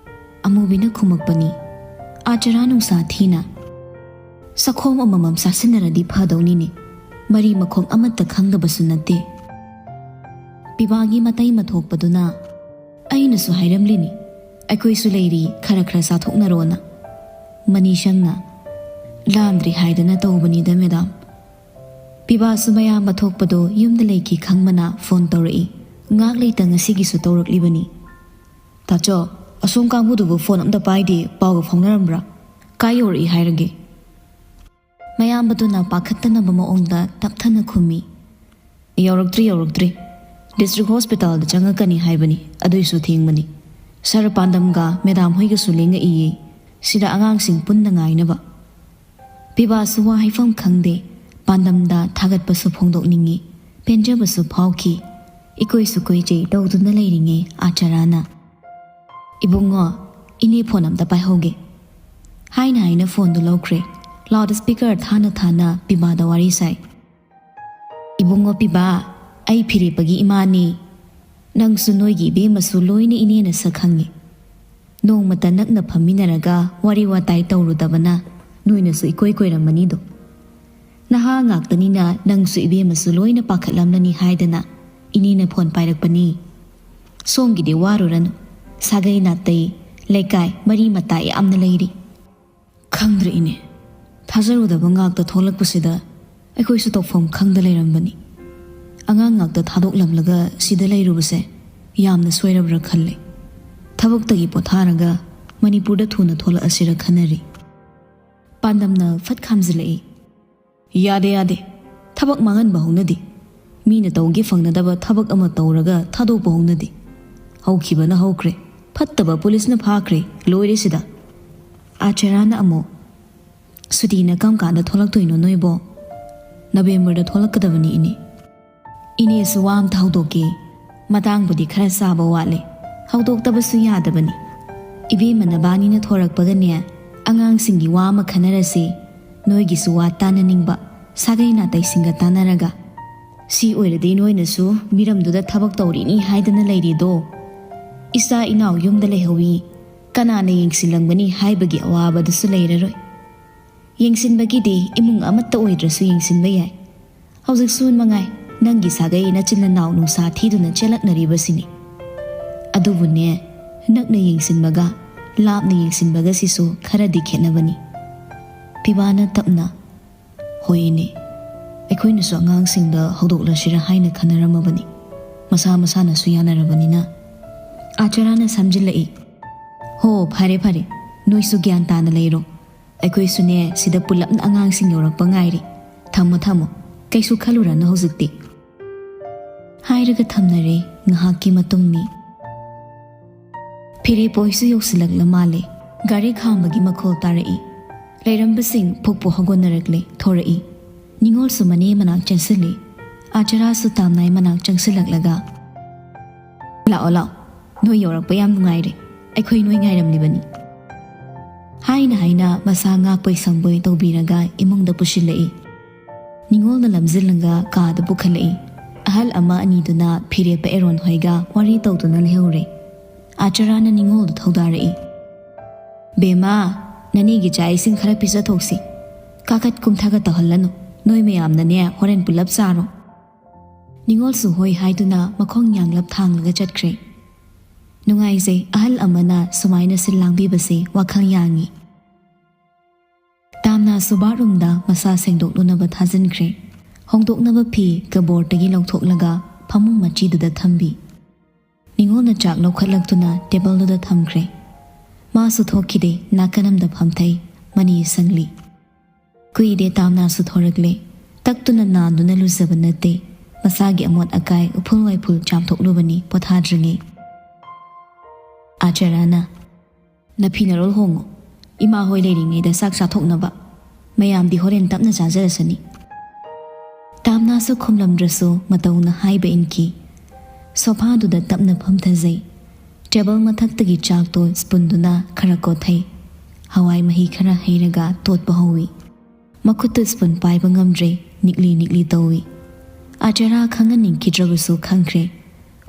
ꯑꯃꯨꯕꯤꯅ ꯈꯨꯝꯃꯛꯄꯅꯤ, ꯑꯥ ꯆꯔꯥ ꯅꯨꯡꯁꯥ ꯊꯤꯅ꯫ ꯆꯥꯛꯈꯣꯝ ꯑꯃꯃꯝ ꯆꯥꯁꯤꯟꯅꯔꯗꯤ ꯐꯗꯧꯅꯤꯅꯦ, ꯃꯔꯤ ꯃꯈꯣꯡ ꯑꯃꯠꯇ ꯈꯪꯗꯕꯁꯨ ꯅꯠꯇꯦ꯫ ꯄꯤꯕꯥꯒꯤ ꯃꯇꯩ ꯃꯊꯣꯛꯄꯗꯨꯅ, ꯑꯩꯅꯁꯨ ꯍꯥꯏꯔꯝꯂꯤꯅꯤ, ꯑꯩꯈꯣꯏꯁꯨ ꯂꯩꯔꯤ, ꯈꯔ ꯈꯔ ꯆꯥꯊꯣꯛꯅꯔꯣꯅ꯫ ꯃꯅꯤꯁꯪꯅ, ꯂꯥꯝꯗ꯭ꯔꯤ ꯍꯥꯏꯗꯅ ꯇꯧꯕꯅꯤꯗ, ꯃꯦꯗꯥꯝ꯫ ꯄꯤꯕꯥꯁꯨ ꯃꯌꯥꯝꯕ ꯊꯣꯛꯄꯗꯣ ꯌꯨꯝꯗ ꯂꯩꯈꯤ ꯈꯪꯕꯅ ꯐꯣꯟ ꯇꯧꯔꯛꯏ꯫ ꯉꯥꯛ ꯂꯩꯇ ꯉꯁꯤꯒꯤꯁꯨ ꯇꯧꯔꯛꯂꯤꯕꯅꯤ꯫ ꯇꯥꯆꯧ, ꯑꯁꯣꯝ ꯀꯥꯡꯕꯨꯗꯨꯕꯨ ꯐꯣꯟ ꯑꯝꯇ ꯄꯥꯏꯗꯦ, ꯄꯥꯎꯒ ꯐꯥꯎꯅꯔꯝꯕ꯭ꯔꯥ? ꯀꯥꯏ ꯌꯧꯔꯛꯏ ꯍꯥꯏꯔꯒꯦ? ꯃꯌꯥꯝꯕꯗꯨꯅ ꯄꯥꯈꯠꯇꯅꯕ ꯃꯑꯣꯡꯗ ꯇꯞꯊꯅ ꯈꯨꯝꯃꯤ, ꯌꯧꯔꯛꯇ꯭ꯔꯤ, ꯌꯧꯔꯛꯇ꯭ꯔꯤ꯫ ꯗꯤꯁꯇ꯭ꯔꯤꯛ ꯍꯣꯁꯄꯤꯇꯥꯜꯗ ꯆꯪꯉꯛꯀꯅꯤ ꯍꯥꯏꯕꯅꯤ, ꯑꯗꯨꯏꯁꯨ ꯊꯦꯡꯕꯅꯤ꯫ ꯁꯥꯔ ꯄꯥꯟꯗꯝꯒ ꯃꯦꯗꯥꯝ ꯍꯣꯏꯒꯁꯨ ꯂꯦꯡꯉꯛꯏꯌꯦ, ꯁꯤꯗ ꯑꯉꯥꯡꯁꯤꯡ ꯄꯨꯟꯅ ꯉꯥꯏꯅꯕ꯫ ꯄꯤꯕꯥꯁꯨ ꯋꯥ ꯍꯥꯏꯐꯝ ꯈꯪꯗꯦ꯫ ꯄꯥꯟꯗꯝꯗ ꯊꯥꯒꯠꯄꯁꯨ ꯐꯣꯡꯗꯣꯛꯅꯤꯡꯉꯤ, ꯄꯦꯟꯖꯕꯁꯨ ꯐꯥꯎꯈꯤ꯫ ꯏꯀꯣꯏꯁꯨ ꯀꯣꯏꯖꯩ ꯇꯧꯗꯨꯅ ꯂꯩꯔꯤꯉꯩ ꯑꯥꯆꯥꯔꯥꯅ, "ꯏꯕꯨꯡꯉꯣ, ꯏꯅꯦ ꯐꯣꯟ ꯑꯝꯇ ꯄꯥꯏꯍꯧꯒꯦ" ꯍꯥꯏꯅ ꯍꯥꯏꯅ ꯐꯣꯟꯗꯨ ꯂꯧꯈ꯭ꯔꯦ꯫ ꯂꯥꯎꯗ ꯁ꯭ꯄꯤꯀꯔ ꯊꯥꯅ ꯊꯥꯅ ꯄꯤꯕꯥꯗ ꯋꯥꯔꯤ ꯁꯥꯏ꯫ "ꯏꯕꯨꯡꯉꯣ ꯄꯤꯕꯥ, ꯑꯩ ꯐꯤꯔꯦꯞꯄꯒꯤ ꯏꯃꯥꯅꯤ꯫ ꯅꯪꯁꯨ ꯅꯣꯏꯒꯤ ꯏꯕꯦꯝꯃꯁꯨ ꯂꯣꯏꯅ ꯏꯅꯦꯅ ꯁꯛ ꯈꯪꯉꯤ꯫ ꯅꯣꯡꯃꯇ ꯅꯛꯅ ꯐꯝꯃꯤꯟꯅꯔꯒ ꯋꯥꯔꯤ ꯋꯥꯇꯥꯏ ꯇꯧꯔꯨꯗꯕꯅ ꯅꯣꯏꯅꯁꯨ ꯏꯀꯣꯏ ꯀꯣꯏꯔꯝꯃꯅꯤꯗꯣ꯫ ꯅꯍꯥ ꯉꯥꯛꯇꯅꯤꯅ ꯅꯪꯁꯨ ꯏꯕꯦꯝꯃꯁꯨ ꯂꯣꯏꯅ ꯄꯥꯈꯠꯂꯝꯂꯅꯤ ꯍꯥꯏꯗꯅ ꯏꯅꯦꯅ ꯐꯣꯟ ꯄꯥꯏꯔꯛꯄꯅꯤ꯫ ꯁꯣꯝꯒꯤꯗꯤ ꯋꯥꯔꯨꯔꯅꯨ, ꯁꯥꯒꯩ ꯅꯥꯇꯩ, ꯂꯩꯀꯥꯏ, ꯃꯔꯤ ꯃꯇꯥ ꯌꯥꯝꯅ ꯂꯩꯔꯤ"꯫ ꯈꯪꯗ꯭ꯔꯦ ꯏꯅꯦ, ꯊꯥꯖꯔꯨꯗꯕ ꯉꯥꯛꯇ ꯊꯣꯛꯂꯛꯄꯁꯤꯗ ꯑꯩꯈꯣꯏꯁꯨ ꯇꯧꯐꯝ ꯈꯪꯗ ꯂꯩꯔꯝꯕꯅꯤ꯫ ꯑꯉꯥꯡ ꯉꯥꯛꯇ ꯊꯥꯗꯣꯛꯂꯝꯂꯒ ꯁꯤꯗ ꯂꯩꯔꯨꯕꯁꯦ ꯌꯥꯝꯅ ꯁꯣꯏꯔꯕ꯭ꯔꯥ ꯈꯜꯂꯦ꯫ ꯊꯕꯛꯇꯒꯤ ꯄꯣꯊꯥꯔꯒ ꯃꯅꯤꯄꯨꯔꯗ ꯊꯨꯅ ꯊꯣꯛꯂꯛꯑꯁꯤꯔ ꯈꯟꯅꯔꯤ꯫ ꯄꯥꯟꯗꯝꯅ ꯐꯠ ꯈꯥꯝꯖꯤꯜꯂꯛꯏ꯫ "ꯌꯥꯗꯦ, ꯌꯥꯗꯦ꯫ ꯊꯕꯛ ꯃꯥꯡꯍꯟꯕ ꯍꯧꯅꯗꯦ꯫ ꯃꯤꯅ ꯇꯧꯒꯦ ꯐꯪꯅꯗꯕ ꯊꯕꯛ ꯑꯃ ꯇꯧꯔꯒ ꯊꯥꯗꯣꯛꯄ ꯍꯧꯅꯗꯦ꯫ ꯍꯧꯈꯤꯕꯅ ꯍꯧꯈ꯭ꯔꯦ꯫ ꯐꯠꯇꯕ ꯄꯨꯂꯤꯁꯅ ꯐꯥꯈ꯭ꯔꯦ꯫ ꯂꯣꯏꯔꯦ ꯁꯤꯗ"꯫ ꯑꯥꯆꯥꯔꯥꯅ ꯑꯃꯨꯛ, "ꯁꯨꯇꯤꯅ ꯀꯔꯝ ꯀꯥꯟꯗ ꯊꯣꯛꯂꯛꯇꯣꯏꯅꯣ ꯅꯣꯏꯕꯣ?" "ꯅꯕꯦꯝꯕꯔꯗ ꯊꯣꯛꯂꯛꯀꯗꯕꯅꯤ ꯏꯅꯦ"꯫ "ꯏꯅꯦꯁꯨ ꯋꯥ ꯑꯝꯇ ꯍꯧꯗꯣꯛꯀꯦ꯫ ꯃꯇꯥꯡꯕꯨꯗꯤ ꯈꯔ ꯆꯥꯕ ꯋꯥꯠꯂꯦ꯫ ꯍꯧꯗꯣꯛꯇꯕꯁꯨ ꯌꯥꯗꯕꯅꯤ꯫ ꯏꯕꯦꯝꯃ ꯅꯕꯥꯅꯤꯅ ꯊꯣꯔꯛꯄꯒꯅꯦ, ꯑꯉꯥꯡꯁꯤꯡꯒꯤ ꯋꯥ ꯑꯃ ꯈꯟꯅꯔꯁꯤ꯫ ꯅꯣꯏꯒꯤꯁꯨ ꯋꯥ ꯇꯥꯅꯅꯤꯡꯕ, ꯁꯥꯒꯩ ꯅꯥꯇꯩꯁꯤꯡꯒ ꯇꯥꯟꯅꯔꯒ, "ꯁꯤ ꯑꯣꯏꯔꯗꯤ ꯅꯣꯏꯅꯁꯨ ꯃꯤꯔꯝꯗꯨꯗ ꯊꯕꯛ ꯇꯧꯔꯤꯅꯤ ꯍꯥꯏꯗꯅ ꯂꯩꯔꯤꯗꯣ, ꯏꯆꯥ ꯏꯅꯥꯎ ꯌꯨꯝꯗ ꯂꯩꯍꯧꯋꯤ, ꯀꯅꯥꯅ ꯌꯦꯡꯁꯤꯜꯂꯝꯒꯅꯤ?" ꯍꯥꯏꯕꯒꯤ ꯑꯋꯥꯕꯗꯨꯁꯨ ꯂꯩꯔꯔꯣꯏ꯫ ꯌꯦꯡꯁꯤꯟꯕꯒꯤꯗꯤ ꯏꯃꯨꯡ ꯑꯃꯠꯇ ꯑꯣꯏꯗ꯭ꯔꯁꯨ ꯌꯦꯡꯁꯤꯟꯕ ꯌꯥꯏ꯫ ꯍꯧꯖꯤꯛꯁꯨ ꯃꯉꯥꯏ, ꯅꯪꯒꯤ ꯁꯥꯒꯩ ꯅꯆꯤꯟ ꯅꯅꯥꯎ ꯅꯨꯡꯁꯥ ꯊꯤꯗꯨꯅ ꯆꯦꯜꯂꯛꯅꯔꯤꯕꯁꯤꯅꯤ꯫ ꯑꯗꯨꯕꯨꯅꯦ, ꯅꯛꯅ ꯌꯦꯡꯁꯤꯟꯕꯒ ꯂꯥꯞꯅ ꯌꯦꯡꯁꯤꯟꯕꯒꯁꯤꯁꯨ ꯈꯔꯗꯤ ꯈꯦꯠꯅꯕꯅꯤ꯫ ꯄꯤꯕꯥꯅ ꯇꯞꯅ, "ꯍꯣꯏ ꯏꯅꯦ, ꯑꯩꯈꯣꯏꯅꯁꯨ ꯑꯉꯥꯡꯁꯤꯡꯗ ꯍꯧꯗꯣꯛꯂꯁꯤꯔ ꯍꯥꯏꯅ ꯈꯟꯅꯔꯝꯃꯕꯅꯤ꯫ ꯃꯁꯥ ꯃꯁꯥꯅꯁꯨ ꯌꯥꯅꯔꯕꯅꯤꯅ꯫" ꯑꯥꯆꯥꯔꯥꯅ ꯁꯝꯖꯤꯜꯂꯛꯏ, "ꯍꯣ, ꯐꯔꯦ ꯐꯔꯦ, ꯅꯣꯏꯁꯨ ꯒ꯭ꯌꯥꯟ ꯇꯥꯅ ꯂꯩꯔꯣ꯫ ꯑꯩꯈꯣꯏꯁꯨꯅꯦ, ꯁꯤꯗ ꯄꯨꯂꯞꯅ ꯑꯉꯥꯡꯁꯤꯡ ꯌꯧꯔꯛꯄ ꯉꯥꯏꯔꯤ꯫ ꯊꯝꯃꯣ ꯊꯝꯃꯣ, ꯀꯩꯁꯨ ꯈꯜꯂꯨꯔꯅꯨ ꯍꯧꯖꯤꯛꯇꯤ꯫" ꯍꯥꯏꯔꯒ ꯊꯝꯅꯔꯦ꯫ ꯉꯥꯏꯍꯥꯛꯀꯤ ꯃꯇꯨꯡꯅꯤ꯫ ꯐꯤꯔꯦꯞꯄꯣꯏꯁꯨ ꯌꯧꯁꯤꯜꯂꯛꯂ ꯃꯥꯜꯂꯦ꯫ ꯒꯥꯔꯤ ꯈꯥꯝꯕꯒꯤ ꯃꯈꯣꯜ ꯇꯥꯔꯛꯏ꯫ ꯂꯩꯔꯝꯕꯁꯤꯡ ꯐꯨꯛ ꯐꯨꯛ ꯍꯧꯒꯠꯅꯔꯛꯂꯦ, ꯊꯣꯔꯛꯏ꯫ ꯅꯤꯉꯣꯜꯁꯨ ꯃꯅꯦ ꯃꯅꯥꯛ ꯆꯪꯁꯤꯜꯂꯤ꯫ ꯑꯥꯆꯥꯔꯥꯁꯨ ꯇꯥꯝꯅꯥꯏ ꯃꯅꯥꯛ ꯆꯪꯁꯤꯜꯂꯛꯂꯒ, "ꯂꯥꯛꯑꯣ, ꯂꯥꯛꯑꯣ꯫ ꯅꯣꯏ ꯌꯧꯔꯛꯄ ꯌꯥꯝ ꯅꯨꯡꯉꯥꯏꯔꯦ꯫ ꯑꯩꯈꯣꯏ ꯅꯣꯏ ꯉꯥꯏꯔꯝꯂꯤꯕꯅꯤ꯫" ꯍꯥꯏꯅ ꯍꯥꯏꯅ ꯃꯁꯥ ꯉꯥꯛꯄꯣꯏ ꯁꯪꯕꯣꯏ ꯇꯧꯕꯤꯔꯒ ꯏꯃꯨꯡꯗ ꯄꯨꯁꯤꯜꯂꯛꯏ꯫ ꯅꯤꯉꯣꯜꯅ ꯂꯝꯖꯤꯜꯂꯒ ꯀꯥꯗ ꯄꯨꯈꯠꯂꯛꯏ꯫ ꯑꯍꯜ ꯑꯃ ꯑꯅꯤꯗꯨꯅ ꯐꯤꯔꯦꯞꯄ ꯑꯦꯔꯣꯟ ꯍꯣꯏꯒ ꯋꯥꯔꯤ ꯇꯧꯗꯨꯅ ꯂꯩꯍꯧꯔꯦ꯫ ꯑꯥꯆꯥꯔꯥꯅ ꯅꯤꯉꯣꯜꯗ ꯊꯧꯗꯥꯔꯛꯏ꯫ "ꯕꯦꯝꯃ, ꯅꯅꯦꯒꯤ ꯆꯥꯛ ꯏꯁꯤꯡ ꯈꯔ ꯄꯤꯖꯊꯣꯛꯁꯤ꯫ ꯀꯥꯈꯠ ꯀꯨꯝꯊꯒ ꯇꯧꯍꯜꯂꯅꯨ꯫ ꯅꯣꯏ ꯃꯌꯥꯝꯅꯅꯦ, ꯍꯣꯔꯦꯟ ꯄꯨꯂꯞ ꯆꯥꯔꯣ꯫" ꯅꯤꯉꯣꯜꯁꯨ ꯍꯣꯏ ꯍꯥꯏꯗꯨꯅ ꯃꯈꯣꯡ ꯌꯥꯡꯂꯞ ꯊꯥꯡꯂꯒ ꯆꯠꯈ꯭ꯔꯦ꯫ ꯅꯨꯡꯉꯥꯏꯖꯩ, ꯑꯍꯜ ꯑꯃꯅ ꯁꯨꯃꯥꯏꯅ ꯁꯤꯜ ꯂꯥꯡꯕꯤꯕꯁꯦ ꯋꯥꯈꯜ ꯌꯥꯡꯉꯤ꯫ ꯇꯥꯝꯅꯥꯁꯨ ꯕꯥꯠꯔꯨꯝꯗ ꯃꯁꯥ ꯁꯦꯡꯗꯣꯛꯂꯨꯅꯕ ꯊꯥꯖꯤꯟꯈ꯭ꯔꯦ꯫ ꯍꯣꯡꯗꯣꯛꯅꯕ ꯐꯤ ꯀꯕꯣꯔꯗꯇꯒꯤ ꯂꯧꯊꯣꯛꯂꯒ ꯐꯃꯨꯡ ꯃꯆꯤꯗꯨꯗ ꯊꯝꯕꯤ꯫ ꯅꯤꯉꯣꯜꯅ ꯆꯥꯛ ꯂꯧꯈꯠꯂꯛꯇꯨꯅ ꯇꯦꯕꯜꯗꯨꯗ ꯊꯝꯈ꯭ꯔꯦ꯫ ꯃꯥꯁꯨ ꯊꯣꯛꯈꯤꯗꯦ, ꯅꯥꯀꯟ ꯑꯃꯗ ꯐꯝꯊꯩ, ꯃꯅꯤ ꯁꯪꯂꯤ꯫ ꯀꯨꯏꯗꯦ ꯇꯥꯝꯅꯥꯁꯨ ꯊꯣꯔꯛꯂꯦ꯫ ꯇꯛꯇꯨꯅ ꯅꯥꯟꯗꯨꯅ ꯂꯨꯖꯕ ꯅꯠꯇꯦ, ꯃꯁꯥꯒꯤ ꯑꯃꯣꯠ ꯑꯀꯥꯏ ꯎꯐꯨꯜ ꯋꯥꯏꯐꯨꯜ ꯆꯥꯝꯊꯣꯛꯂꯨꯕꯅꯤ ꯄꯣꯊꯥꯗ꯭ꯔꯤꯉꯩ꯫ ꯑꯥꯆꯥꯔꯥꯅ, "ꯅꯐꯤ ꯅꯔꯣꯜ ꯍꯣꯡꯉꯨ, ꯏꯃꯥ ꯍꯣꯏ ꯂꯩꯔꯤꯉꯩꯗ ꯆꯥꯛ ꯆꯥꯊꯣꯛꯅꯕ, ꯃꯌꯥꯝꯗꯤ ꯍꯣꯔꯦꯟ ꯇꯞꯅ ꯆꯥꯖꯔꯁꯅꯤ꯫" ꯇꯥꯝꯅꯥꯁꯨ ꯈꯨꯝꯂꯝꯗ꯭ꯔꯁꯨ ꯃꯇꯧꯅ ꯍꯥꯏꯕ ꯏꯟꯈꯤ꯫ ꯁꯣꯐꯥꯗꯨꯗ ꯇꯞꯅ ꯐꯝꯊꯖꯩ꯫ ꯇꯦꯕꯜ ꯃꯊꯛꯇꯒꯤ ꯆꯥꯛꯇꯣ ꯁ꯭ꯄꯨꯟꯗꯨꯅ ꯈꯔ ꯀꯣꯠꯊꯩ꯫ ꯍꯋꯥꯏ ꯃꯍꯤ ꯈꯔ ꯍꯩꯔꯒ ꯇꯣꯠꯄ ꯍꯧꯏ꯫ ꯃꯈꯨꯠꯇ ꯁ꯭ꯄꯨꯟ ꯄꯥꯏꯕ ꯉꯝꯗ꯭ꯔꯦ꯫ ꯅꯤꯛꯂꯤ ꯅꯤꯛꯂꯤ ꯇꯧꯏ꯫ ꯑꯥꯆꯥꯔꯥ ꯈꯪꯍꯟꯅꯤꯡꯈꯤꯗ꯭ꯔꯕꯁꯨ ꯈꯪꯈ꯭ꯔꯦ꯫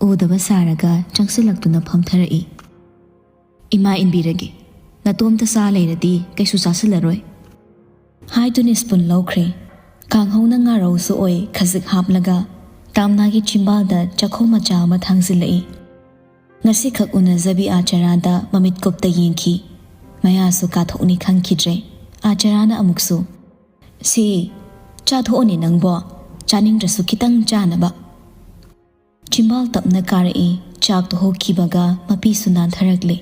ꯎꯗꯕ ꯁꯥꯔꯒ ꯆꯪꯁꯤꯜꯂꯛꯇꯨꯅ ꯐꯝꯊꯔꯛꯏ꯫ "ꯏꯃꯥ ꯏꯟꯕꯤꯔꯒꯦ꯫ ꯅꯇꯣꯝꯇ ꯆꯥ ꯂꯩꯔꯗꯤ ꯀꯩꯁꯨ ꯆꯥꯁꯤꯜꯂꯔꯣꯏ" ꯍꯥꯏꯗꯨꯅ ꯁ꯭ꯄꯨꯟ ꯂꯧꯈ꯭ꯔꯦ꯫ ꯀꯥꯡꯍꯧꯅ ꯉꯥꯔꯧꯁꯨ ꯑꯣꯏ, ꯈꯖꯤꯛ ꯍꯥꯞꯂꯒ ꯇꯥꯝꯅꯥꯒꯤ ꯆꯤꯝꯕꯥꯜꯗ ꯆꯥꯛꯈꯣꯝ ꯃꯆꯥ ꯑꯃ ꯊꯥꯡꯖꯤꯜꯂꯛꯏ꯫ ꯉꯁꯤꯈꯛ ꯎꯅꯖꯕꯤ ꯑꯥꯆꯥꯔꯥꯗ ꯃꯃꯤꯠ ꯀꯨꯞꯇ ꯌꯦꯡꯈꯤ꯫ ꯃꯌꯥꯁꯨ ꯀꯥꯊꯣꯛꯅꯤ ꯈꯪꯈꯤꯗ꯭ꯔꯦ꯫ ꯑꯥꯆꯥꯔꯥꯅ ꯑꯃꯨꯛꯁꯨ, "ꯁꯤ, ꯆꯥꯊꯣꯛꯑꯣꯅꯦ ꯅꯪꯕꯣ, ꯆꯥꯅꯤꯡꯗ꯭ꯔꯁꯨ ꯈꯤꯇꯪ ꯆꯥꯅꯕ"꯫ ꯆꯤꯝꯕꯥꯜ ꯇꯞꯅ ꯀꯥꯔꯛꯏ꯫ ꯆꯥꯛꯇꯣ ꯍꯣꯈꯤꯕꯒ ꯃꯄꯤꯁꯨ ꯅꯥꯟꯊꯔꯛꯂꯦ꯫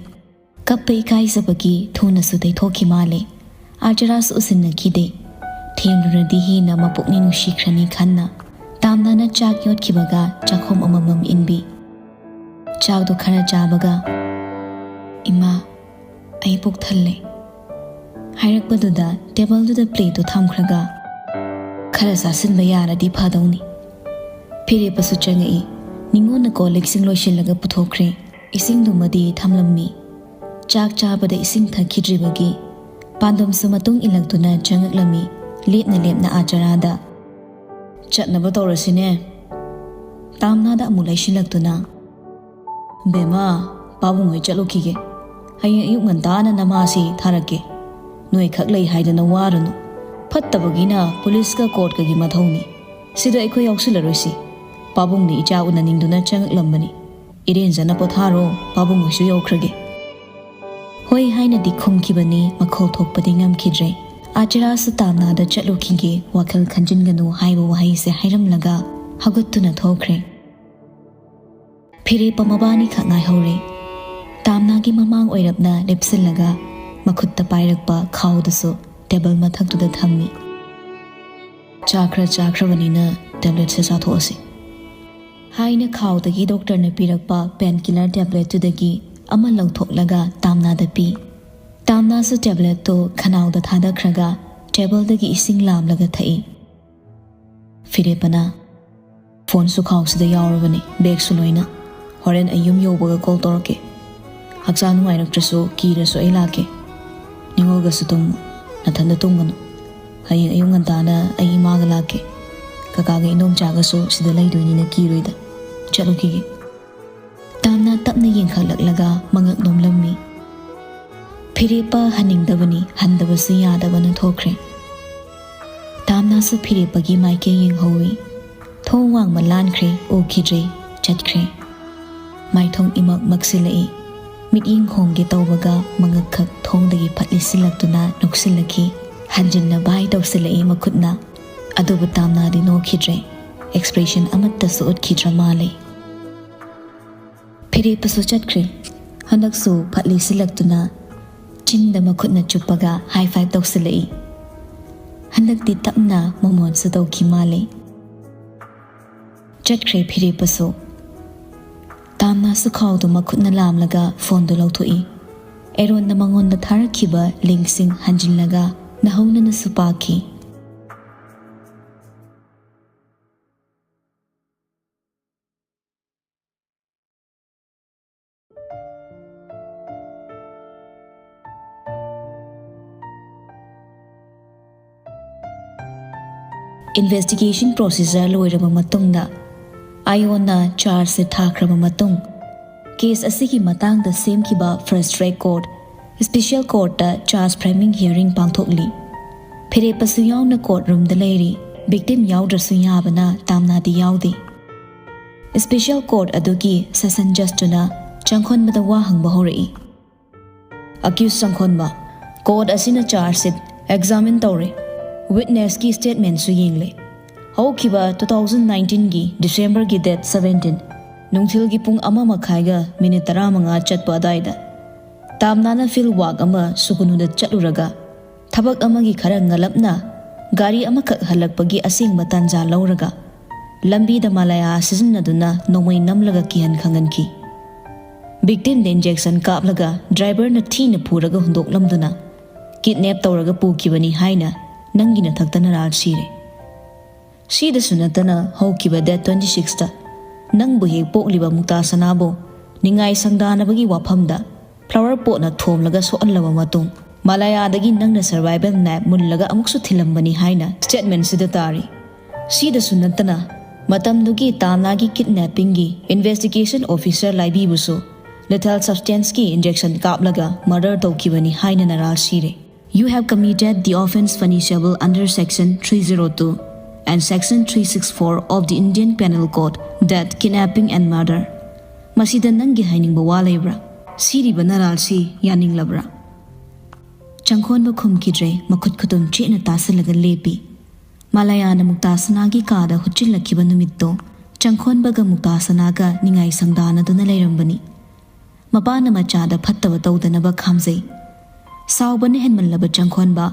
ꯀꯞꯄ ꯏꯀꯥꯏꯖꯕꯒꯤ ꯊꯨꯅꯁꯨ ꯇꯩꯊꯣꯛꯈꯤ ꯃꯥꯜꯂꯦ꯫ ꯑꯥꯆꯥꯔꯥꯁꯨ ꯎꯁꯤꯟꯅꯈꯤꯗꯦ꯫ ꯊꯦꯝꯂꯨꯔꯗꯤ ꯍꯦꯟꯅ ꯃꯄꯨꯛꯅꯤꯡ ꯅꯨꯡꯁꯤꯈ꯭ꯔꯅꯤ ꯈꯟꯅ ꯇꯥꯝꯅꯥꯅ ꯆꯥꯛ ꯌꯣꯠꯈꯤꯕꯒ ꯆꯥꯛꯈꯣꯝ ꯑꯃꯃꯝ ꯏꯟꯕꯤ꯫ ꯆꯥꯛꯇꯣ ꯈꯔ ꯆꯥꯕꯒ, "ꯏꯃꯥ, ꯑꯩ ꯄꯨꯛ ꯊꯜꯂꯦ" ꯍꯥꯏꯔꯛꯄꯗꯨꯗ ꯇꯦꯕꯜꯗꯨꯗ ꯄ꯭ꯂꯦꯠꯇꯨ ꯊꯝꯈ꯭ꯔꯒ, "ꯈꯔ ꯆꯥꯁꯤꯟꯕ ꯌꯥꯔꯗꯤ ꯐꯗꯧꯅꯤ"꯫ ꯐꯤꯔꯦꯞꯄꯁꯨ ꯆꯪꯉꯛꯏ꯫ ꯅꯤꯉꯣꯜꯅ ꯀꯣꯜ ꯂꯤꯛꯁꯤꯡ ꯂꯣꯏꯁꯤꯜꯂꯒ ꯄꯨꯊꯣꯛꯈ꯭ꯔꯦ꯫ ꯏꯁꯤꯡꯗꯨꯃꯗꯤ ꯊꯝꯂꯝꯃꯤ꯫ ꯆꯥꯛ ꯆꯥꯕꯗ ꯏꯁꯤꯡ ꯊꯛꯈꯤꯗ꯭ꯔꯤꯕꯒꯤ ꯄꯥꯟꯗꯝꯁꯨ ꯃꯇꯨꯡ ꯏꯜꯂꯛꯇꯨꯅ ꯆꯪꯉꯛꯂꯝꯃꯤ꯫ ꯂꯦꯞꯅ ꯂꯦꯞꯅ ꯑꯥꯆꯥꯔꯥꯗ, "ꯆꯠꯅꯕ ꯇꯧꯔꯁꯤꯅꯦ"꯫ ꯇꯥꯝꯅꯥꯗ ꯑꯃꯨꯛ ꯂꯩꯁꯤꯜꯂꯛꯇꯨꯅ, "ꯕꯦꯝꯃ, ꯄꯥꯕꯨꯡ ꯍꯣꯏ ꯆꯠꯂꯨꯈꯤꯒꯦ꯫ ꯍꯌꯦꯡ ꯑꯌꯨꯛ ꯉꯟꯇꯥꯅ ꯅꯃꯥꯁꯤ ꯊꯥꯔꯛꯀꯦ꯫ ꯅꯣꯏꯈꯛ ꯂꯩ ꯍꯥꯏꯗꯅ ꯋꯥꯔꯨꯅꯨ꯫ ꯐꯠꯇꯕꯒꯤꯅ ꯄꯨꯂꯤꯁꯀ ꯀꯣꯔꯠꯀꯒꯤ ꯃꯊꯧꯅꯤ꯫ ꯁꯤꯗ ꯑꯩꯈꯣꯏ ꯌꯥꯎꯁꯤꯜꯂꯔꯣꯏꯁꯤ꯫ ꯄꯥꯕꯨꯡꯅ ꯏꯆꯥ ꯎꯅꯅꯤꯡꯗꯨꯅ ꯆꯪꯉꯛꯂꯝꯕꯅꯤ꯫ ꯏꯔꯦꯟꯖꯅ ꯄꯣꯊꯥꯔꯣ, ꯄꯥꯕꯨꯡ ꯍꯣꯏꯁꯨ ꯌꯧꯈ꯭ꯔꯒꯦ"꯫ ꯍꯣꯏ ꯍꯥꯏꯅꯗꯤ ꯈꯨꯝꯈꯤꯕꯅꯤ, ꯃꯈꯣꯜ ꯊꯣꯛꯄꯗꯤ ꯉꯝꯈꯤꯗ꯭ꯔꯦ꯫ ꯑꯥꯆꯥꯔꯥꯁꯨ ꯇꯥꯝꯅꯥꯗ ꯆꯠꯂꯨꯈꯤꯒꯦ, ꯋꯥꯈꯜ ꯈꯟꯖꯤꯟꯒꯅꯨ ꯍꯥꯏꯕ ꯋꯥꯍꯩꯁꯦ ꯍꯥꯏꯔꯝꯂꯒ ꯍꯧꯒꯠꯇꯨꯅ ꯊꯣꯛꯈ꯭ꯔꯦ꯫ ꯐꯤꯔꯦꯞꯄ ꯃꯕꯥꯅꯤꯈꯛ ꯉꯥꯏꯍꯧꯔꯦ꯫ ꯇꯥꯝꯅꯥꯒꯤ ꯃꯃꯥꯡ ꯑꯣꯏꯔꯞꯅ ꯂꯦꯞꯁꯤꯜꯂꯒ ꯃꯈꯨꯠꯇ ꯄꯥꯏꯔꯛꯄ ꯈꯥꯎꯗꯨꯁꯨ ꯇꯦꯕꯜ ꯃꯊꯛꯇꯨꯗ ꯊꯝꯃꯤ꯫ "ꯆꯥꯛ ꯈꯔ ꯆꯥꯈ꯭ꯔꯕꯅꯤꯅ ꯇꯦꯕ꯭ꯂꯦꯠꯁꯦ ꯆꯥꯊꯣꯛꯑꯁꯤ" ꯍꯥꯏꯅ ꯈꯥꯎꯗꯒꯤ ꯗꯣꯛꯇꯔꯅ ꯄꯤꯔꯛꯄ ꯄꯦꯟ ꯀꯤꯂꯔ ꯇꯦꯕ꯭ꯂꯦꯠꯇꯨꯗꯒꯤ ꯑꯃ ꯂꯧꯊꯣꯛꯂꯒ ꯇꯥꯝꯅꯥꯗ ꯄꯤ꯫ ꯇꯥꯝꯅꯥꯁꯨ ꯇꯦꯕ꯭ꯂꯦꯠꯇꯨ ꯈꯅꯥꯎꯗ ꯊꯥꯗꯈ꯭ꯔꯒ ꯇꯦꯕꯜꯗꯒꯤ ꯏꯁꯤꯡ ꯂꯥꯝꯂꯒ ꯊꯛꯏ꯫ ꯐꯤꯔꯦꯞꯄꯅ, "ꯐꯣꯟꯁꯨ ꯈꯥꯎꯁꯤꯗ ꯌꯥꯎꯔꯕꯅꯤ, ꯕꯦꯒꯁꯨ ꯂꯣꯏꯅ꯫ ꯍꯣꯔꯦꯟ ꯑꯩ ꯌꯨꯝ ꯌꯧꯕꯒ ꯀꯣꯜ ꯇꯧꯔꯛꯀꯦ꯫ ꯍꯛꯆꯥꯡ ꯅꯨꯡꯉꯥꯏꯔꯛꯇ꯭ꯔꯁꯨ ꯀꯤꯔꯁꯨ ꯑꯩ ꯂꯥꯛꯀꯦ꯫ ꯅꯤꯉꯣꯜꯒꯁꯨ ꯇꯨꯝꯃꯨ, ꯅꯊꯟꯗ ꯇꯨꯝꯒꯅꯨ"꯫ ꯍꯌꯦꯡ ꯑꯌꯨꯛ ꯉꯟꯇꯥꯅ ꯑꯩ ꯏꯃꯥꯒ ꯂꯥꯛꯀꯦ꯫ ꯀꯀꯥꯒ ꯏꯟꯗꯣꯝꯆꯥꯒꯁꯨ ꯁꯤꯗ ꯂꯩꯗꯣꯏꯅꯤꯅ ꯀꯤꯔꯣꯏꯗ꯫ ꯆꯠꯂꯨꯈꯤꯒꯦ꯫" ꯇꯥꯝꯅꯥ ꯇꯞꯅ ꯌꯦꯡꯈꯠꯂꯛꯂꯒ ꯃꯉꯛ ꯅꯣꯝꯂꯝꯃꯤ꯫ ꯐꯤꯔꯦꯞꯄ ꯍꯟꯅꯤꯡꯗꯕꯅꯤ, ꯍꯟꯗꯕꯁꯨ ꯌꯥꯗꯕꯅ ꯊꯣꯛꯈ꯭ꯔꯦ꯫ ꯇꯥꯝꯅꯥꯁꯨ ꯐꯤꯔꯦꯞꯄꯒꯤ ꯃꯥꯏꯀꯩ ꯌꯦꯡꯍꯧꯏ꯫ ꯊꯣꯡ ꯋꯥꯡꯃ ꯂꯥꯟꯈ꯭ꯔꯦ, ꯎꯈꯤꯗ꯭ꯔꯦ, ꯆꯠꯈ꯭ꯔꯦ꯫ ꯃꯥꯏꯊꯣꯡ ꯏꯃꯛ ꯃꯛꯁꯤꯜꯂꯛꯏ꯫ ꯃꯤꯠꯌꯦꯡ ꯍꯣꯡꯒꯦ ꯇꯧꯕꯒ ꯃꯉꯛꯈꯛ ꯊꯣꯡꯗꯒꯤ ꯐꯠ ꯂꯤꯁꯤꯜꯂꯛꯇꯨꯅ ꯅꯣꯛꯁꯤꯜꯂꯛꯈꯤ꯫ ꯍꯟꯖꯤꯟꯅ ꯚꯥꯏ ꯇꯧꯁꯤꯜꯂꯛꯏ ꯃꯈꯨꯠꯅ꯫ ꯑꯗꯨꯕꯨ ꯇꯥꯝꯅꯥꯗꯤ ꯅꯣꯛꯈꯤꯗ꯭ꯔꯦ꯫ Expression ꯑꯃꯠꯇꯁꯨ ꯎꯠꯈꯤꯗ꯭ꯔ ꯃꯥꯜꯂꯦ꯫ ꯐꯤꯔꯦꯞꯄꯁꯨ ꯆꯠꯈ꯭ꯔꯦ꯫ ꯍꯟꯗꯛꯁꯨ ꯐꯠ ꯂꯤꯁꯤꯜꯂꯛꯇꯨꯅ ꯆꯤꯟꯗ ꯃꯈꯨꯠꯅ ꯆꯨꯞꯄꯒ high five ꯇꯧꯁꯤꯜꯂꯛꯏ꯫ ꯍꯟꯗꯛꯇꯤ ꯇꯞꯅ ꯃꯣꯃꯣꯟꯁꯨ ꯇꯧꯈꯤ ꯃꯥꯜꯂꯦ꯫ ꯆꯠꯈ꯭ꯔꯦ ꯐꯤꯔꯦꯞꯄꯁꯨ꯫ ꯇꯥꯝꯅꯥꯁꯨ ꯈꯥꯎꯗꯨ ꯃꯈꯨꯠꯅ ꯂꯥꯝꯂꯒ ꯐꯣꯟꯗꯨ ꯂꯧꯊꯣꯛꯏ꯫ ꯑꯦꯔꯣꯟꯅ ꯃꯉꯣꯟꯗ ꯊꯥꯔꯛꯈꯤꯕ linkꯁꯤꯡ ꯍꯟꯖꯤꯜꯂꯒ ꯅꯧꯍꯧꯅꯅꯁꯨ ꯄꯥꯈꯤ꯫ Investigation procedure ꯂꯣꯏꯔꯕ ꯃꯇꯨꯡꯗ ꯑꯥꯏꯑꯣꯟꯅ charge sheet ꯊꯥꯈ꯭ꯔꯕ ꯃꯇꯨꯡ, case ꯑꯁꯤꯒꯤ ꯃꯇꯥꯡꯗ ꯁꯦꯝꯈꯤꯕ fast track court, special courtꯇ charge framing hearing ꯄꯥꯡꯊꯣꯛꯂꯤ꯫ ꯐꯤꯔꯦꯞꯄꯁꯨ ꯌꯥꯎꯅ court roomꯗ ꯂꯩꯔꯤ꯫ Victim ꯌꯥꯎꯗ꯭ꯔꯁꯨ ꯌꯥꯕꯅ ꯇꯥꯝꯅꯥꯗꯤ ꯌꯥꯎꯗꯦ꯫ Special court ꯑꯗꯨꯒꯤ session judgeꯇꯨꯅ ꯆꯪꯈꯣꯟꯕꯗ ꯋꯥ ꯍꯪꯕ ꯍꯧꯔꯛꯏ꯫ Accused ꯆꯪꯈꯣꯟꯕ, court ꯑꯁꯤꯅ charge sheet examine ꯇꯧꯔꯦ, witnessꯀꯤ statementꯁꯨ ꯌꯦꯡꯂꯦ꯫ ꯍꯧꯈꯤꯕ two thousand nineteenꯒꯤ Decemberꯒꯤ date seventeen ꯅꯨꯡꯊꯤꯜꯒꯤ ꯄꯨꯡ ꯑꯃ ꯃꯈꯥꯏꯒ minute ꯇꯔꯥꯃꯉꯥ ꯆꯠꯄ ꯑꯗꯥꯏꯗ ꯇꯥꯝꯅꯥꯅ field work ꯑꯃ ꯁꯨꯒꯨꯅꯨꯗ ꯆꯠꯂꯨꯔꯒ ꯊꯕꯛ ꯑꯃꯒꯤ ꯈꯔ ꯉꯜꯂꯞꯅ ꯒꯥꯔꯤ ꯑꯃꯈꯛ ꯍꯜꯂꯛꯄꯒꯤ ꯑꯁꯦꯡꯕ ꯇꯥꯟꯖꯥ ꯂꯧꯔꯒ ꯂꯝꯕꯤꯗ ꯃꯥꯂꯌꯥ ꯁꯤꯖꯤꯟꯅꯗꯨꯅ ꯅꯣꯡꯃꯩ ꯅꯝꯂꯒ ꯀꯤꯍꯟ ꯈꯪꯍꯟꯈꯤ꯫ Victimꯗ injection ꯀꯥꯞꯂꯒ driverꯅ ꯊꯤꯅ ꯐꯨꯔꯒ ꯍꯨꯟꯗꯣꯛꯂꯝꯗꯨꯅ kidnap ꯇꯧꯔꯒ ꯄꯨꯈꯤꯕꯅꯤ ꯍꯥꯏꯅ ꯅꯪꯒꯤ ꯅꯊꯛꯇ ꯅꯔꯥꯜ ꯁꯤꯔꯦ꯫ ꯁꯤꯗꯁꯨ ꯅꯠꯇꯅ ꯍꯧꯈꯤꯕ date twenty sixꯇ ꯅꯪꯕꯨ ꯍꯦꯛ ꯄꯣꯛꯂꯤꯕ ꯃꯨꯛꯇꯥ ꯁꯅꯥꯕꯨ ꯅꯤꯡꯉꯥꯏ ꯁꯪꯗꯥꯅꯕꯒꯤ ꯋꯥꯐꯝꯗ flower potꯅ ꯊꯣꯝꯂꯒ ꯁꯣꯛꯍꯜꯂꯕ ꯃꯇꯨꯡ ꯃꯥꯂꯥꯌꯥꯗꯒꯤ ꯅꯪꯅ survival knife ꯃꯨꯜꯂꯒ ꯑꯃꯨꯛꯁꯨ ꯊꯤꯜꯂꯝꯕꯅꯤ ꯍꯥꯏꯅ statement ꯁꯤꯗ ꯇꯥꯔꯤ꯫ ꯁꯤꯗꯁꯨ ꯅꯠꯇꯅ, ꯃꯇꯝꯗꯨꯒꯤ ꯇꯥꯅꯥꯒꯤ kidnapping ꯒꯤ investigation officer ꯂꯥꯏꯕꯤꯕꯨꯁꯨ lethal substance ꯀꯤ injection ꯀꯥꯞꯂꯒ murder ꯇꯧꯈꯤꯕꯅꯤ ꯍꯥꯏꯅ ꯅꯔꯥꯜ ꯁꯤꯔꯦ꯫ You have committed the offence punishable under section three zero two and section three six four of the Indian Penal Code, that kidnapping and murder. ꯃꯁꯤꯗ ꯅꯪꯒꯤ ꯍꯥꯏꯅꯤꯡꯕ ꯋꯥ ꯂꯩꯕ꯭ꯔꯥ? ꯁꯤꯔꯤꯕ ꯅꯔꯥꯜꯁꯤ ꯌꯥꯅꯤꯡꯂꯕ꯭ꯔꯥ? ꯆꯪꯈꯣꯟꯕ ꯈꯨꯝꯈꯤꯗ꯭ꯔꯦ, ꯃꯈꯨꯠ ꯈꯨꯇꯨꯝ ꯆꯦꯠꯅ ꯇꯥꯁꯤꯜꯂꯒ ꯂꯦꯞꯄꯤ꯫ ꯃꯥꯂꯥꯌꯥꯅ ꯃꯨꯛꯇꯥꯁꯅꯥꯒꯤ ꯀꯥꯗ ꯍꯨꯠꯆꯤꯜꯂꯛꯈꯤꯕ ꯅꯨꯃꯤꯠꯇꯣ ꯆꯪꯈꯣꯟꯕꯒ ꯃꯨꯛꯇꯥꯁꯅꯥꯒ ꯅꯤꯡꯉꯥꯏ ꯁꯪꯗꯥꯅꯗꯨꯅ ꯂꯩꯔꯝꯕꯅꯤ꯫ ꯃꯄꯥꯅ ꯃꯆꯥꯗ ꯐꯠꯇꯕ ꯇꯧꯗꯅꯕ ꯈꯥꯝꯖꯩ꯫ ꯁꯥꯎꯕꯅ ꯍꯦꯟꯃꯜꯂꯕ ꯆꯪꯈꯣꯟꯕ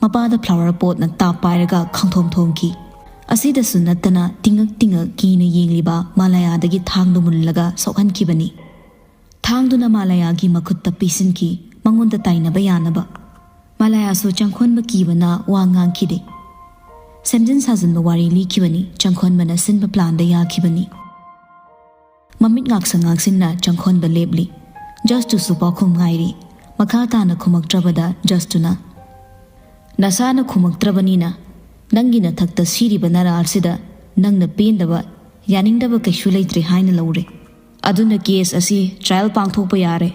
ꯃꯄꯥꯗ flower pot ꯅ ꯇꯥꯞ ꯄꯥꯏꯔꯒ ꯈꯪꯊꯣꯝ ꯊꯣꯝꯈꯤ꯫ ꯑꯁꯤꯗꯁꯨ ꯅꯠꯇꯅ ꯇꯤꯡꯉꯛ ꯇꯤꯡꯉꯛ ꯀꯤꯅ ꯌꯦꯡꯂꯤꯕ ꯃꯥꯂꯥꯌꯥꯗꯒꯤ ꯊꯥꯡꯗꯨ ꯃꯨꯜꯂꯒ ꯁꯣꯛꯍꯟꯈꯤꯕꯅꯤ꯫ ꯊꯥꯡꯗꯨꯅ ꯃꯥꯂꯥꯌꯥꯒꯤ ꯃꯈꯨꯠꯇ ꯄꯤꯁꯤꯟꯈꯤ, ꯃꯉꯣꯟꯗ ꯇꯥꯏꯅꯕ ꯌꯥꯅꯕ꯫ ꯃꯥꯂꯥꯌꯥꯁꯨ ꯆꯪꯈꯣꯟꯕ ꯀꯤꯕꯅ ꯋꯥ ꯉꯥꯡꯈꯤꯗꯦ꯫ ꯁꯦꯝꯖꯤꯟ ꯁꯥꯖꯤꯟꯕ ꯋꯥꯔꯤ ꯂꯤꯈꯤꯕꯅꯤ, ꯆꯪꯈꯣꯟꯕꯅ ꯁꯤꯟꯕ plan ꯗ ꯌꯥꯈꯤꯕꯅꯤ꯫ ꯃꯃꯤꯠ ꯉꯥꯛꯁ ꯉꯥꯛꯁꯤꯟꯅ ꯆꯪꯈꯣꯟꯕ ꯂꯦꯞꯂꯤ꯫ Judge ꯇꯨꯁꯨ ꯄꯥꯎꯈꯨꯝ ꯉꯥꯏꯔꯤ꯫ ꯃꯈꯥ ꯇꯥꯅ ꯈꯨꯝꯃꯛꯇ꯭ꯔꯕꯗ judge ꯇꯨꯅ, "ꯅꯁꯥꯅ ꯈꯨꯝꯃꯛꯇ꯭ꯔꯕꯅꯤꯅ ꯅꯪꯒꯤ ꯅꯊꯛꯇ ꯁꯤꯔꯤꯕ ꯅꯔꯥꯜꯁꯤꯗ ꯅꯪꯅ ꯄꯦꯟꯗꯕ, ꯌꯥꯅꯤꯡꯗꯕ ꯀꯩꯁꯨ ꯂꯩꯇ꯭ꯔꯦ ꯍꯥꯏꯅ ꯂꯧꯔꯦ꯫ ꯑꯗꯨꯅ case ꯑꯁꯤ trial ꯄꯥꯡꯊꯣꯛꯄ ꯌꯥꯔꯦ꯫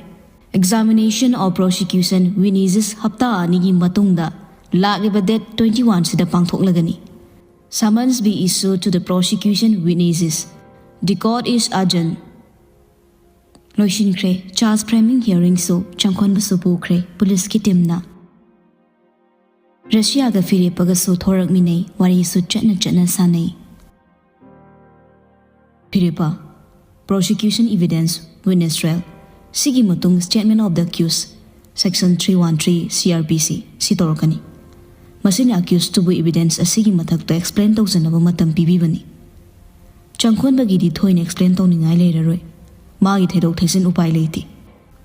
Examination of prosecution witnesses ꯍꯞꯇꯥ ꯑꯅꯤꯒꯤ ꯃꯇꯨꯡꯗ ꯂꯥꯛꯂꯤꯕ date twenty one ꯁꯤꯗ ꯄꯥꯡꯊꯣꯛꯂꯒꯅꯤ꯫ Summons be issued to the prosecution witnesses. The court is adjourned." ꯂꯣꯏꯁꯤꯟꯈ꯭ꯔꯦ꯫ Charge framing hearing ꯁꯨ ꯆꯪꯈꯣꯟꯕꯁꯨ ꯄꯨꯈ꯭ꯔꯦ ꯄꯨꯂꯤꯁꯀꯤ team ꯅ꯫ ꯔꯁꯤꯌꯥꯒ ꯐꯤꯔꯦꯞꯄꯒꯁꯨ ꯊꯣꯔꯛꯃꯤꯟꯅꯩ, ꯋꯥꯔꯤꯁꯨ ꯆꯠꯅ ꯆꯠꯅ ꯁꯥꯟꯅꯩ꯫ ꯐꯤꯔꯦꯞꯄ, prosecution evidence, witness trial꯫ ꯁꯤꯒꯤ ꯃꯇꯨꯡ statement of the accused, section three one three C R P C, ꯁꯤ ꯇꯧꯔꯛꯀꯅꯤ꯫ ꯃꯁꯤꯅ accused ꯇꯨꯕꯨ evidence ꯑꯁꯤꯒꯤ ꯃꯊꯛꯇ explain ꯇꯧꯖꯅꯕ ꯃꯇꯝ ꯄꯤꯕꯤꯕꯅꯤ꯫ ꯆꯪꯈꯣꯟꯕꯒꯤꯗꯤ ꯊꯣꯏꯅ explain ꯇꯧꯅꯤꯡꯉꯥꯏ ꯂꯩꯔꯔꯣꯏ꯫ ꯃꯥꯒꯤ ꯊꯩꯗꯣꯛ ꯊꯩꯖꯤꯟ ꯎꯄꯥꯏ ꯂꯩꯇꯦ꯫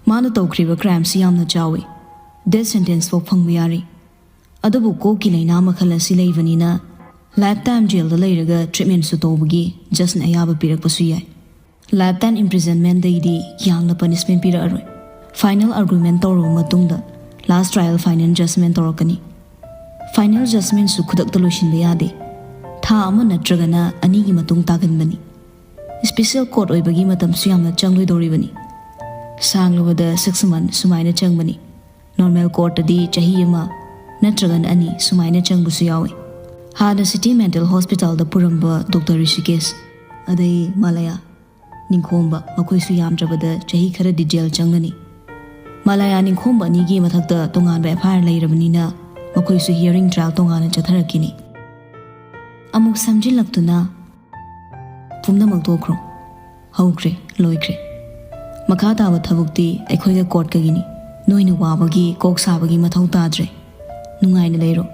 ꯃꯥꯅ ꯇꯧꯈ꯭ꯔꯤꯕ crime ꯁꯤ ꯌꯥꯝꯅ ꯆꯥꯎꯏ꯫ Death sentence ꯐꯥꯎ ꯐꯪꯕ ꯌꯥꯔꯤ꯫ ꯑꯗꯨꯕꯨ ꯀꯣꯛꯀꯤ ꯂꯥꯏꯅꯥ ꯃꯈꯜ ꯑꯁꯤ ꯂꯩꯕꯅꯤꯅ life time jail ꯗ ꯂꯩꯔꯒ treatment ꯁꯨ ꯇꯧꯕꯒꯤ judge ꯅ ꯑꯌꯥꯕ ꯄꯤꯔꯛꯄꯁꯨ ꯌꯥꯏ꯫ Life time imprisonment ꯗꯩꯗꯤ ꯌꯥꯡꯅ punishment ꯄꯤꯔꯛꯑꯔꯣꯏ꯫ Final argument ꯇꯧꯔꯕ ꯃꯇꯨꯡꯗ Last trial final judgment ꯇꯧꯔꯛꯀꯅꯤ. Final judgmentꯁꯨ ꯈꯨꯗꯛꯇ ꯂꯣꯏꯁꯤꯟꯕ ꯌꯥꯗꯦ. ꯊꯥ ꯑꯃ ꯅꯠꯇ꯭ꯔꯒꯅ ꯑꯅꯤꯒꯤ ꯃꯇꯨꯡ ꯇꯥꯒꯟꯕꯅꯤ. Special court ꯑꯣꯏꯕꯒꯤ ꯃꯇꯝꯁꯨ ꯌꯥꯝꯅ ꯆꯪꯂꯣꯏꯗꯧꯔꯤꯕꯅꯤ. ꯁꯥꯡꯂꯕꯗ six month ꯁꯨꯃꯥꯏꯅ ꯆꯪꯕꯅꯤ. Normal courtꯇꯗꯤ ꯆꯍꯤ ꯑꯃ ꯅꯠꯇ꯭ꯔꯒꯅ ꯑꯅꯤ ꯁꯨꯃꯥꯏꯅ ꯆꯪꯕꯁꯨ ꯌꯥꯎꯏ. ꯍꯥꯟꯅ City Mental Hospitalꯗ ꯄꯨꯔꯝꯕ ꯗꯣꯛꯇꯔ ꯔꯤꯁꯤꯀꯦꯁ, ꯑꯗꯩ ꯃꯥꯂꯌꯥ ꯅꯤꯡꯈꯣꯝꯕ, ꯃꯈꯣꯏꯁꯨ ꯌꯥꯝꯗ꯭ꯔꯕꯗ ꯆꯍꯤ ꯈꯔꯗꯤ ꯖꯦꯜ ꯆꯪꯒꯅꯤ. ꯃꯥꯂꯌꯥ ꯅꯤꯡꯈꯣꯝꯕ ꯑꯅꯤꯒꯤ ꯃꯊꯛꯇ ꯇꯣꯉꯥꯟꯕ F I R ꯂꯩꯔꯕꯅꯤꯅ ꯃꯈꯣꯏꯁꯨ hearing trial ꯇꯣꯉꯥꯟꯅ ꯆꯠꯊꯔꯛꯈꯤꯅꯤ. ꯑꯃꯨꯛ ꯁꯝꯖꯤꯜꯂꯛꯇꯨꯅ, ꯄꯨꯝꯅꯃꯛ ꯇꯣꯛꯈ꯭ꯔꯣ꯫ ꯍꯧꯈ꯭ꯔꯦ, ꯂꯣꯏꯈ꯭ꯔꯦ꯫ ꯃꯈꯥ ꯇꯥꯕ ꯊꯕꯛꯇꯤ ꯑꯩꯈꯣꯏꯒ courtꯀꯒꯤꯅꯤ꯫ ꯅꯣꯏꯅ ꯋꯥꯕꯒꯤ, ꯀꯣꯛ ꯁꯥꯕꯒꯤ ꯃꯊꯧ ꯇꯥꯗ꯭ꯔꯦ꯫ ꯅꯨꯡꯉꯥꯏꯅ ꯂꯩꯔꯣ꯫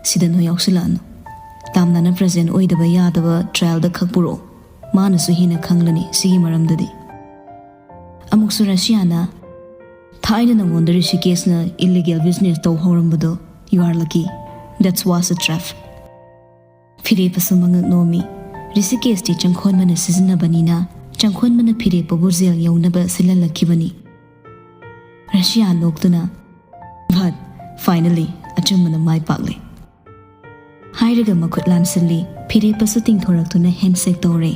ꯁꯤꯗ ꯅꯣꯏ ꯌꯥꯎꯁꯤꯜꯂꯛꯑꯅꯨ꯫ ꯇꯥꯝꯅꯥꯅ present ꯑꯣꯏꯗꯕ ꯌꯥꯗꯕ trialꯗ ꯈꯛ ꯄꯨꯔꯛꯑꯣ꯫ ꯃꯥꯅꯁꯨ ꯍꯦꯟꯅ ꯈꯪꯂꯅꯤ ꯁꯤꯒꯤ ꯃꯔꯝꯗꯗꯤ꯫ ꯑꯃꯨꯛꯁꯨ ꯔꯁꯤꯌꯥꯅ, "ꯊꯥꯏꯅ ꯅꯉꯣꯟꯗ ꯔꯤꯁꯤꯀꯦꯁꯅ illegal business ꯇꯧ ꯍꯧꯔꯝꯕꯗꯣ, you are lucky. That was a trap." ꯐꯤꯔꯦꯞꯄꯁꯨ ꯃꯉꯛ ꯅꯣꯝꯃꯤ꯫ ꯔꯤꯁꯤꯀꯦꯁꯇꯤ ꯆꯪꯈꯣꯟꯕꯅ ꯁꯤꯖꯤꯟꯅꯕꯅꯤꯅ ꯆꯪꯈꯣꯟꯕꯅ ꯐꯤꯔꯦꯞꯄꯕꯨ ꯖꯦꯜ ꯌꯧꯅꯕ ꯁꯤꯜꯍꯜꯂꯛꯈꯤꯕꯅꯤ꯫ ꯔꯁꯤꯌꯥ ꯅꯣꯛꯇꯨꯅ, "But finally, ꯑꯆꯨꯝꯕꯅ ꯃꯥꯏ ꯄꯥꯛꯂꯦ," ꯍꯥꯏꯔꯒ ꯃꯈꯨꯠ ꯂꯥꯝꯁꯤꯜꯂꯤ꯫ ꯐꯤꯔꯦꯞꯄꯁꯨ ꯇꯤꯡꯊꯣꯔꯛꯇꯨꯅ handshake ꯇꯧꯔꯦ꯫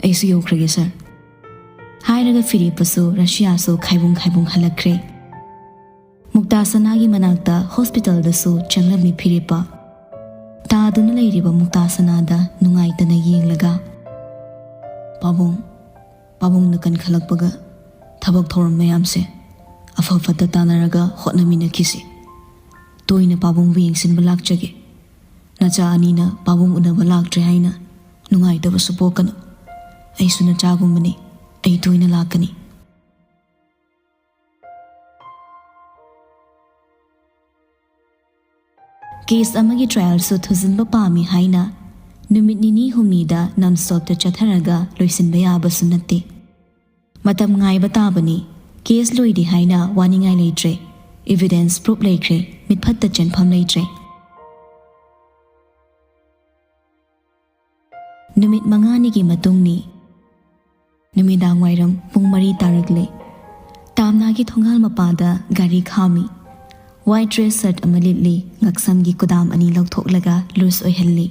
"ꯑꯩꯁꯨ ꯌꯧꯈ꯭ꯔꯒꯦ, sir," ꯍꯥꯏꯔꯒ ꯐꯤꯔꯦꯞꯄꯁꯨ ꯔꯁꯤꯌꯥꯁꯨ ꯈꯥꯏꯕꯨꯡ ꯈꯥꯏꯕꯨꯡ ꯍꯜꯂꯛꯈ꯭ꯔꯦ꯫ ꯃꯨꯛꯇꯥ ꯁꯅꯥꯒꯤ ꯃꯅꯥꯛꯇ hospitalꯗꯁꯨ ꯆꯪꯂꯝꯃꯤ ꯐꯤꯔꯦꯞꯄ꯫ ꯇꯥꯗꯨꯅ ꯂꯩꯔꯤꯕ ꯃꯨꯛꯇꯥ ꯁꯅꯥꯗ ꯅꯨꯡꯉꯥꯏꯇꯅ ꯌꯦꯡꯂꯒ, "ꯄꯥꯕꯨꯡ, ꯄꯥꯕꯨꯡꯅ ꯀꯟꯈꯠꯂꯛꯄꯒ ꯊꯕꯛ ꯊꯧꯔꯝ ꯃꯌꯥꯝꯁꯦ ꯑꯐ ꯐꯠꯇ ꯇꯥꯟꯅꯔꯒ ꯍꯣꯠꯅꯃꯤꯟꯅꯈꯤꯁꯤ꯫ ꯇꯣꯏꯅ ꯄꯥꯕꯨꯡꯕꯨ ꯌꯦꯡꯁꯤꯟꯕ ꯂꯥꯛꯆꯒꯦ꯫ ꯅꯆꯥ ꯑꯅꯤꯅ ꯄꯥꯕꯨꯡ ꯎꯅꯕ ꯂꯥꯛꯇ꯭ꯔꯦ ꯍꯥꯏꯅ ꯅꯨꯡꯉꯥꯏꯇꯕꯁꯨ ꯄꯣꯛꯀꯅꯨ꯫ ꯑꯩꯁꯨ ꯅꯆꯥꯒꯨꯝꯕꯅꯤ꯫ ꯑꯩ ꯇꯣꯏꯅ ꯂꯥꯛꯀꯅꯤ꯫" Case ꯑꯃꯒꯤ trialꯁꯨ ꯊꯨꯖꯤꯟꯕ ꯄꯥꯝꯃꯤ ꯍꯥꯏꯅ ꯅꯨꯃꯤꯠ ꯅꯤꯅꯤ ꯍꯨꯝꯅꯤꯗ non-stopꯇ ꯆꯠꯊꯔꯒ ꯂꯣꯏꯁꯤꯟꯕ ꯌꯥꯕꯁꯨ ꯅꯠꯇꯦ꯫ ꯃꯇꯝ ꯉꯥꯏꯕ ꯇꯥꯕꯅꯤ꯫ Case ꯂꯣꯏꯔꯦ ꯍꯥꯏꯅ ꯋꯥꯅꯤꯡꯉꯥꯏ ꯂꯩꯇ꯭ꯔꯦ꯫ Evidence, proof ꯂꯩꯈ꯭ꯔꯦ꯫ ꯃꯤꯠꯐꯠꯇ ꯆꯦꯟꯐꯝ ꯂꯩꯇ꯭ꯔꯦ꯫ ꯅꯨꯃꯤꯠ ꯃꯉꯥꯅꯤꯒꯤ ꯃꯇꯨꯡꯅꯤ꯫ ꯅꯨꯃꯤꯗꯥꯡ ꯋꯥꯏꯔꯝ ꯄꯨꯡ ꯃꯔꯤ ꯇꯥꯔꯛꯂꯦ꯫ ꯇꯥꯝꯅꯥꯒꯤ ꯊꯣꯡꯒꯥꯜ ꯃꯄꯥꯗ ꯒꯥꯔꯤ ꯈꯥꯝꯃꯤ꯫ White dress shirt ꯑꯃ ꯂꯤꯠꯂꯤ, ꯉꯛꯁꯝꯒꯤ ꯀꯨꯗꯥꯝ ꯑꯅꯤ ꯂꯧꯊꯣꯛꯂꯒ loose ꯑꯣꯏꯍꯜꯂꯤ꯫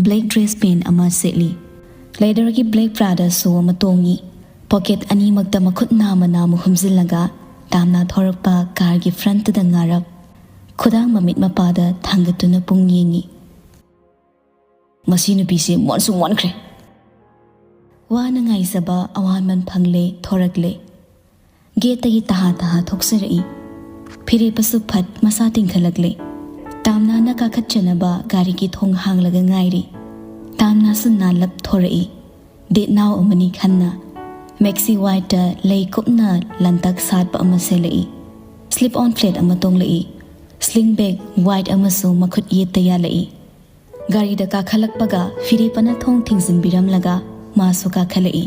Black dress pant ꯑꯃ ꯁꯦꯠꯂꯤ꯫ Leatherꯒꯤ black Prada shoe ꯑꯃ ꯇꯣꯡꯉꯤ꯫ Pocket ꯑꯅꯤꯃꯛꯇ ꯃꯈꯨꯠ ꯅꯥꯝꯃ ꯅꯥꯝꯃ ꯍꯨꯝꯖꯤꯜꯂꯒ ꯇꯥꯝꯅꯥ ꯊꯧꯔꯛꯄ ꯀꯥꯔꯒꯤ frontꯇꯨꯗ ꯉꯥꯔꯞ, ꯈꯨꯗꯥꯡ ꯃꯃꯤꯠ ꯃꯄꯥꯗ ꯊꯥꯡꯒꯠꯇꯨꯅ ꯄꯨꯡ ꯌꯦꯡꯉꯤ꯫ "ꯃꯁꯤ ꯅꯨꯄꯤꯁꯤ ꯃꯣꯟꯁꯨ ꯃꯣꯟꯈ꯭ꯔꯦ꯫" ꯋꯥꯅ ꯉꯥꯏꯖꯕ ꯑꯋꯥꯃꯟ ꯐꯪꯂꯦ, ꯊꯣꯔꯛꯂꯦ꯫ Gateꯇꯒꯤ ꯇꯍꯥ ꯇꯍꯥ ꯊꯣꯛꯆꯔꯛꯏ꯫ ꯐꯤꯔꯦꯞꯄꯁꯨ ꯐꯠ ꯃꯁꯥ ꯇꯤꯡꯈꯠꯂꯛꯂꯦ꯫ ꯇꯥꯝꯅꯥꯅ ꯀꯥꯈꯠꯆꯅꯕ ꯒꯥꯔꯤꯒꯤ ꯊꯣꯡ ꯍꯥꯡꯂꯒ ꯉꯥꯏꯔꯤ꯫ ꯇꯥꯝꯅꯥꯁꯨ ꯅꯥꯜꯂꯞ ꯊꯣꯔꯛꯏ꯫ Date now ꯑꯃꯅꯤ ꯈꯟꯅ꯫ Maxi whiteꯇ ꯂꯩ ꯀꯨꯞꯅ ꯂꯟꯇꯛ ꯁꯥꯠꯄ ꯑꯃ ꯁꯦꯠꯂꯛꯏ꯫ Slip on flat ꯑꯃ ꯇꯣꯡꯂꯛꯏ꯫ Sling bag white ꯑꯃꯁꯨ ꯃꯈꯨꯠ ꯌꯦꯠꯇ ꯌꯥꯜꯂꯛꯏ꯫ ꯒꯥꯔꯤꯗ ꯀꯥꯈꯠꯂꯛꯄꯒ ꯐꯤꯔꯦꯞꯄꯅ ꯊꯣꯡ ꯊꯤꯡꯖꯤꯟꯕꯤꯔꯝꯂꯒ ꯃꯥꯁꯨ ꯀꯥꯈꯠꯂꯛꯏ꯫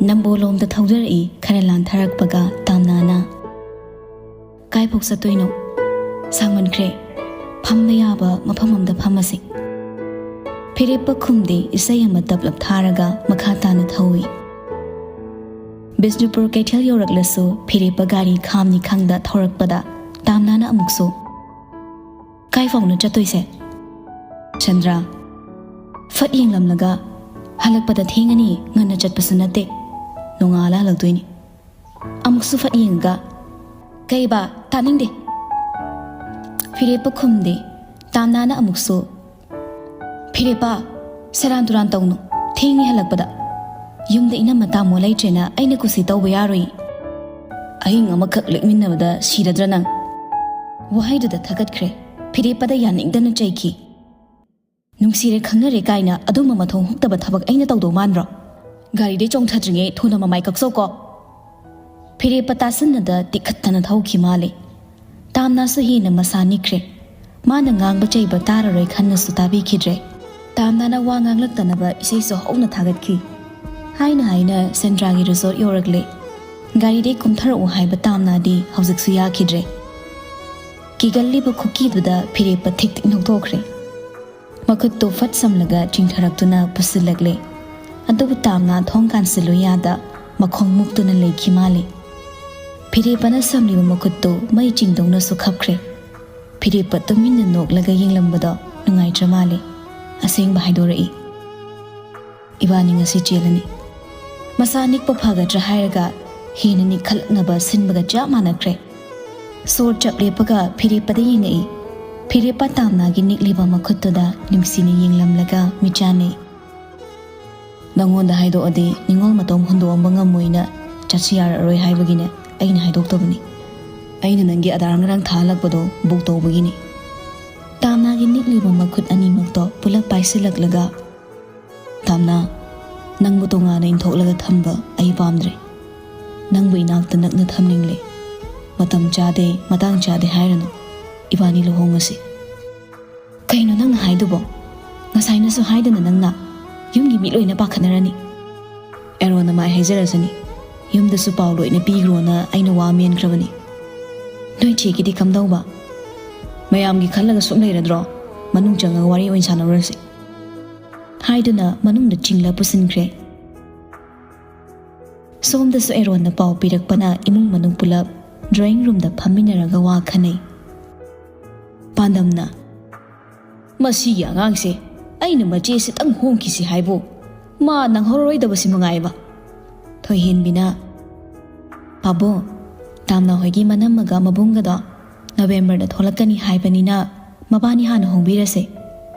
ꯅꯝꯕꯣꯜꯂꯣꯝꯗ ꯊꯧꯗꯔꯛꯏ꯫ ꯈꯔ ꯂꯥꯟꯊꯔꯛꯄꯒ ꯇꯥꯝꯅꯥꯅ, "ꯀꯥꯏꯐꯥꯎ ꯆꯠꯇꯣꯏꯅꯣ? ꯁꯥꯡꯃꯟꯈ꯭ꯔꯦ꯫ ꯐꯝꯕ ꯌꯥꯕ ꯃꯐꯝ ꯑꯝꯗ ꯐꯝꯃꯁꯤ꯫" ꯐꯤꯔꯦꯞꯄ ꯈꯨꯝꯗꯦ, ꯏꯁꯩ ꯑꯃ ꯇꯞꯂꯞ ꯊꯥꯔꯒ ꯃꯈꯥ ꯇꯥꯅ ꯊꯧꯏ꯫ ꯕꯤꯁꯅꯨꯄꯨꯔ ꯀꯩꯊꯦꯜ ꯌꯧꯔꯛꯂꯁꯨ ꯐꯤꯔꯦꯞꯄ ꯒꯥꯔꯤ ꯈꯥꯝꯅꯤ ꯈꯪꯗ ꯊꯧꯔꯛꯄꯗ ꯇꯥꯝꯅꯥꯅ ꯑꯃꯨꯛꯁꯨ, "ꯀꯥꯏꯐꯥꯎꯅꯣ ꯆꯠꯇꯣꯏꯁꯦ?" ꯆꯟꯗ꯭ꯔ, ꯐꯠ ꯌꯦꯡꯂꯝꯂꯒ, "ꯍꯜꯂꯛꯄꯗ ꯊꯦꯡꯉꯅꯤ, ꯉꯟꯅ ꯆꯠꯄꯁꯨ ꯅꯠꯇꯦ, ꯅꯣꯡꯉꯥꯜꯂ ꯍꯜꯂꯛꯇꯣꯏꯅꯤ꯫" ꯑꯃꯨꯛꯁꯨ ꯐꯠ ꯌꯦꯡꯉꯒ, "ꯀꯩꯕ? ꯇꯥꯅꯤꯡꯗꯦ꯫" ꯐꯤꯔꯦꯞꯄ ꯈꯨꯝꯗꯦ꯫ ꯇꯥꯝꯅꯥꯅ ꯑꯃꯨꯛꯁꯨ, "ꯐꯤꯔꯦꯞꯄ, ꯁꯦꯔꯥꯟ ꯇꯨꯔꯥꯟ ꯇꯧꯅꯨ꯫ ꯊꯦꯡꯉꯦ ꯍꯜꯂꯛꯄꯗ꯫ ꯌꯨꯝꯗ ꯏꯅꯝꯃ ꯇꯥꯃꯣ ꯂꯩꯇ꯭ꯔꯦꯅ ꯑꯩꯅ ꯀꯨꯁꯤ ꯇꯧꯕ ꯌꯥꯔꯣꯏ꯫ ꯑꯍꯤꯡ ꯑꯃꯈꯛ ꯂꯦꯛꯃꯤꯟꯅꯕꯗ ꯁꯤꯔꯗ꯭ꯔ ꯅꯪ?" ꯋꯥꯍꯩꯗꯨꯗ ꯊꯀꯠꯈ꯭ꯔꯦ꯫ ꯐꯤꯔꯦꯞꯄꯗ ꯌꯥꯅꯤꯡꯗꯅ ꯆꯩꯈꯤ꯫ "ꯅꯨꯡꯁꯤꯔꯦ ꯈꯪꯅꯔꯦ ꯀꯥꯏꯅ ꯑꯗꯨꯝꯕ ꯃꯊꯣꯡ ꯍꯨꯛꯇꯕ ꯊꯕꯛ ꯑꯩꯅ ꯇꯧꯗꯧ ꯃꯥꯟꯕ꯭ꯔꯣ? ꯒꯥꯔꯤꯗꯩ ꯆꯣꯡꯊꯗ꯭ꯔꯤꯉꯩ ꯊꯨꯅ ꯃꯃꯥꯏ ꯀꯛꯆꯧꯀꯣ꯫" ꯐꯤꯔꯦꯞꯄ ꯇꯥꯁꯤꯟꯅꯗ ꯇꯤꯛꯈꯠꯇꯅ ꯊꯧꯈꯤ ꯃꯥꯜꯂꯦ꯫ ꯇꯥꯝꯅꯥꯁꯨ ꯍꯦꯟꯅ ꯃꯁꯥ ꯅꯤꯛꯈ꯭ꯔꯦ꯫ ꯃꯥꯅ ꯉꯥꯡꯕ ꯆꯩꯕ ꯇꯥꯔꯔꯣꯏ ꯈꯟꯅꯁꯨ ꯇꯥꯕꯤꯈꯤꯗ꯭ꯔꯦ꯫ ꯇꯥꯝꯅꯥꯅ ꯋꯥ ꯉꯥꯡꯂꯛꯇꯅꯕ ꯏꯁꯩꯁꯨ ꯍꯧꯅ ꯊꯥꯒꯠꯈꯤ꯫ ꯍꯥꯏꯅ ꯍꯥꯏꯅ ꯁꯦꯟꯗ꯭ꯔꯥꯒꯤ resort ꯌꯧꯔꯛꯂꯦ꯫ ꯒꯥꯔꯤꯗꯩ ꯀꯨꯝꯊꯔꯛꯎ ꯍꯥꯏꯕ ꯇꯥꯝꯅꯥꯗꯤ ꯍꯧꯖꯤꯛꯁꯨ ꯌꯥꯈꯤꯗ꯭ꯔꯦ꯫ ꯀꯤꯒꯜꯂꯤꯕ ꯈꯨꯀꯤꯗꯨꯗ ꯐꯤꯔꯦꯞꯄ ꯊꯤꯛ ꯊꯤꯛ ꯅꯣꯛꯊꯣꯛꯈ꯭ꯔꯦ꯫ ꯃꯈꯨꯠꯇꯨ ꯐꯠ ꯁꯝꯂꯒ ꯆꯤꯡꯊꯔꯛꯇꯨꯅ ꯄꯨꯁꯤꯜꯂꯛꯂꯦ꯫ ꯑꯗꯨꯕꯨ ꯇꯥꯝꯅꯥ ꯊꯣꯡ ꯀꯥꯟꯁꯤꯜꯂꯨ ꯌꯥꯗ ꯃꯈꯣꯡ ꯃꯨꯛꯇꯨꯅ ꯂꯩꯈꯤ ꯃꯥꯜꯂꯤ꯫ ꯐꯤꯔꯦꯞꯄꯅ ꯁꯝꯂꯤꯕ ꯃꯈꯨꯠꯇꯨ ꯃꯩ ꯆꯤꯡꯗꯧꯅꯁꯨ ꯈꯞꯈ꯭ꯔꯦ꯫ ꯐꯤꯔꯦꯞꯄ ꯇꯨꯃꯤꯟꯅ ꯅꯣꯛꯂꯒ ꯌꯦꯡꯂꯝꯕꯗꯣ ꯅꯨꯡꯉꯥꯏꯇ꯭ꯔ ꯃꯥꯜꯂꯤ꯫ ꯑꯁꯦꯡꯕ ꯍꯥꯏꯗꯣꯔꯛꯏ꯫ "ꯏꯕꯥꯅꯤ ꯉꯁꯤ ꯆꯦꯜꯂꯅꯤ꯫" ꯃꯁꯥ ꯅꯤꯛꯄ ꯐꯒꯗ꯭ꯔꯥ ꯍꯥꯏꯔꯒ ꯍꯦꯟꯅ ꯅꯤꯛꯈꯠꯂꯛꯅꯕ ꯁꯤꯟꯕꯒ ꯆꯞ ꯃꯥꯟꯅꯈ꯭ꯔꯦ꯫ ꯁꯣꯔ ꯆꯞ ꯂꯦꯞꯄꯒ ꯐꯤꯔꯦꯞꯄꯗ ꯌꯦꯡꯉꯛꯏ꯫ ꯐꯤꯔꯦꯞꯄ ꯇꯥꯝꯅꯥꯒꯤ ꯅꯤꯛꯂꯤꯕ ꯃꯈꯨꯠꯇꯨꯗ ꯅꯨꯡꯁꯤꯅ ꯌꯦꯡꯂꯝꯂꯒ ꯃꯤꯠꯆꯥꯟꯅꯩ꯫ "ꯅꯪꯉꯣꯟꯗ ꯍꯥꯏꯗꯣꯛꯑꯗꯤ ꯅꯤꯡꯉꯣꯜ ꯃꯇꯧ ꯍꯨꯟꯗꯣꯛꯑꯝꯕ ꯉꯝꯃꯣꯏꯅ ꯆꯠꯁꯤ ꯌꯥꯔꯛꯑꯔꯣꯏ ꯍꯥꯏꯕꯒꯤꯅꯦ ꯑꯩꯅ ꯍꯥꯏꯗꯣꯛꯇꯕꯅꯤ꯫ ꯑꯩꯅ ꯅꯪꯒꯤ ꯑꯙꯥꯔ ꯉꯔꯥꯡ ꯊꯥꯍꯜꯂꯛꯄꯗꯣ ꯕꯨꯛ ꯇꯧꯕꯒꯤꯅꯤ꯫" ꯇꯥꯝꯅꯥꯒꯤ ꯅꯤꯛꯂꯤꯕ ꯃꯈꯨꯠ ꯑꯅꯤꯃꯛꯇꯣ ꯄꯨꯂꯞ ꯄꯥꯏꯁꯤꯜꯂꯛꯂꯒ, "ꯇꯥꯝꯅꯥ, ꯅꯪꯕꯨ ꯇꯣꯉꯥꯟꯅ ꯏꯟꯊꯣꯛꯂꯒ ꯊꯝꯕ ꯑꯩ ꯄꯥꯝꯗ꯭ꯔꯦ꯫ ꯅꯪꯕꯨ ꯏꯅꯥꯛꯇ ꯅꯛꯅ ꯊꯝꯅꯤꯡꯂꯦ꯫ ꯃꯇꯝ ꯆꯥꯗꯦ, ꯃꯇꯥꯡ ꯆꯥꯗꯦ ꯍꯥꯏꯔꯅꯨ꯫ ꯏꯕꯥꯅꯤ ꯂꯨꯍꯣꯡꯉꯁꯤ꯫" "ꯀꯩꯅꯣ ꯅꯪꯅ ꯍꯥꯏꯗꯨꯕꯣ? ꯉꯁꯥꯏꯅꯁꯨ ꯍꯥꯏꯗꯅ ꯅꯪꯅ ꯌꯨꯝꯒꯤ ꯃꯤ ꯂꯣꯏꯅ ꯄꯥꯈꯠꯅꯔꯅꯤ꯫" "ꯑꯦꯔꯣꯟꯅ ꯃꯥꯏ ꯍꯥꯏꯖꯔꯁꯅꯤ꯫ ꯌꯨꯝꯗꯁꯨ ꯄꯥꯎ ꯂꯣꯏꯅ ꯄꯤꯈ꯭ꯔꯣꯅ ꯑꯩꯅ ꯋꯥ ꯃꯦꯟꯈ꯭ꯔꯕꯅꯤ꯫" "ꯅꯣꯏ ꯆꯦꯒꯤꯗꯤ ꯀꯝꯗꯧꯕ?" "ꯃꯌꯥꯝꯒꯤ ꯈꯜꯂꯒ ꯁꯨꯝ ꯂꯩꯔꯗ꯭ꯔꯣ? ꯃꯅꯨꯡ ꯆꯪꯉꯒ ꯋꯥꯔꯤ ꯑꯣꯏꯅ ꯁꯥꯟꯅꯔꯨꯔꯁꯤ꯫" ꯍꯥꯏꯗꯨꯅ ꯃꯅꯨꯡꯗ ꯆꯤꯡꯂ ꯄꯨꯁꯤꯟꯈ꯭ꯔꯦ꯫ ꯁꯣꯝꯗꯁꯨ ꯑꯦꯔꯣꯟꯅ ꯄꯥꯎ ꯄꯤꯔꯛꯄꯅ ꯏꯃꯨꯡ ꯃꯅꯨꯡ ꯄꯨꯂꯞ ꯗ꯭ꯔꯣꯌꯤꯡ ꯔꯨꯝꯗ ꯐꯝꯃꯤꯟꯅꯔꯒ ꯋꯥ ꯈꯟꯅꯩ꯫ ꯄꯥꯟꯗꯝꯅ, "ꯃꯁꯤꯒꯤ ꯑꯉꯥꯡꯁꯦ, ꯑꯩꯅ ꯃꯆꯦꯁꯤꯇꯪ ꯍꯣꯡꯈꯤꯁꯤ ꯍꯥꯏꯕꯨ ꯃꯥ ꯅꯪꯍꯧꯔꯣꯏꯗꯕꯁꯤ ꯃꯉꯥꯏꯕ꯫" ꯊꯣꯏꯍꯦꯟꯕꯤꯅ, "ꯄꯥꯕꯨꯡ, ꯇꯥꯝꯅꯥ ꯍꯣꯏꯒꯤ ꯃꯅꯝꯃꯒ ꯃꯕꯨꯡꯒꯗꯣ ꯅꯕꯦꯝꯕꯔꯗ ꯊꯣꯛꯂꯛꯀꯅꯤ ꯍꯥꯏꯕꯅꯤꯅ ꯃꯕꯥꯅꯤ ꯍꯥꯟꯅ ꯍꯣꯡꯕꯤꯔꯁꯦ꯫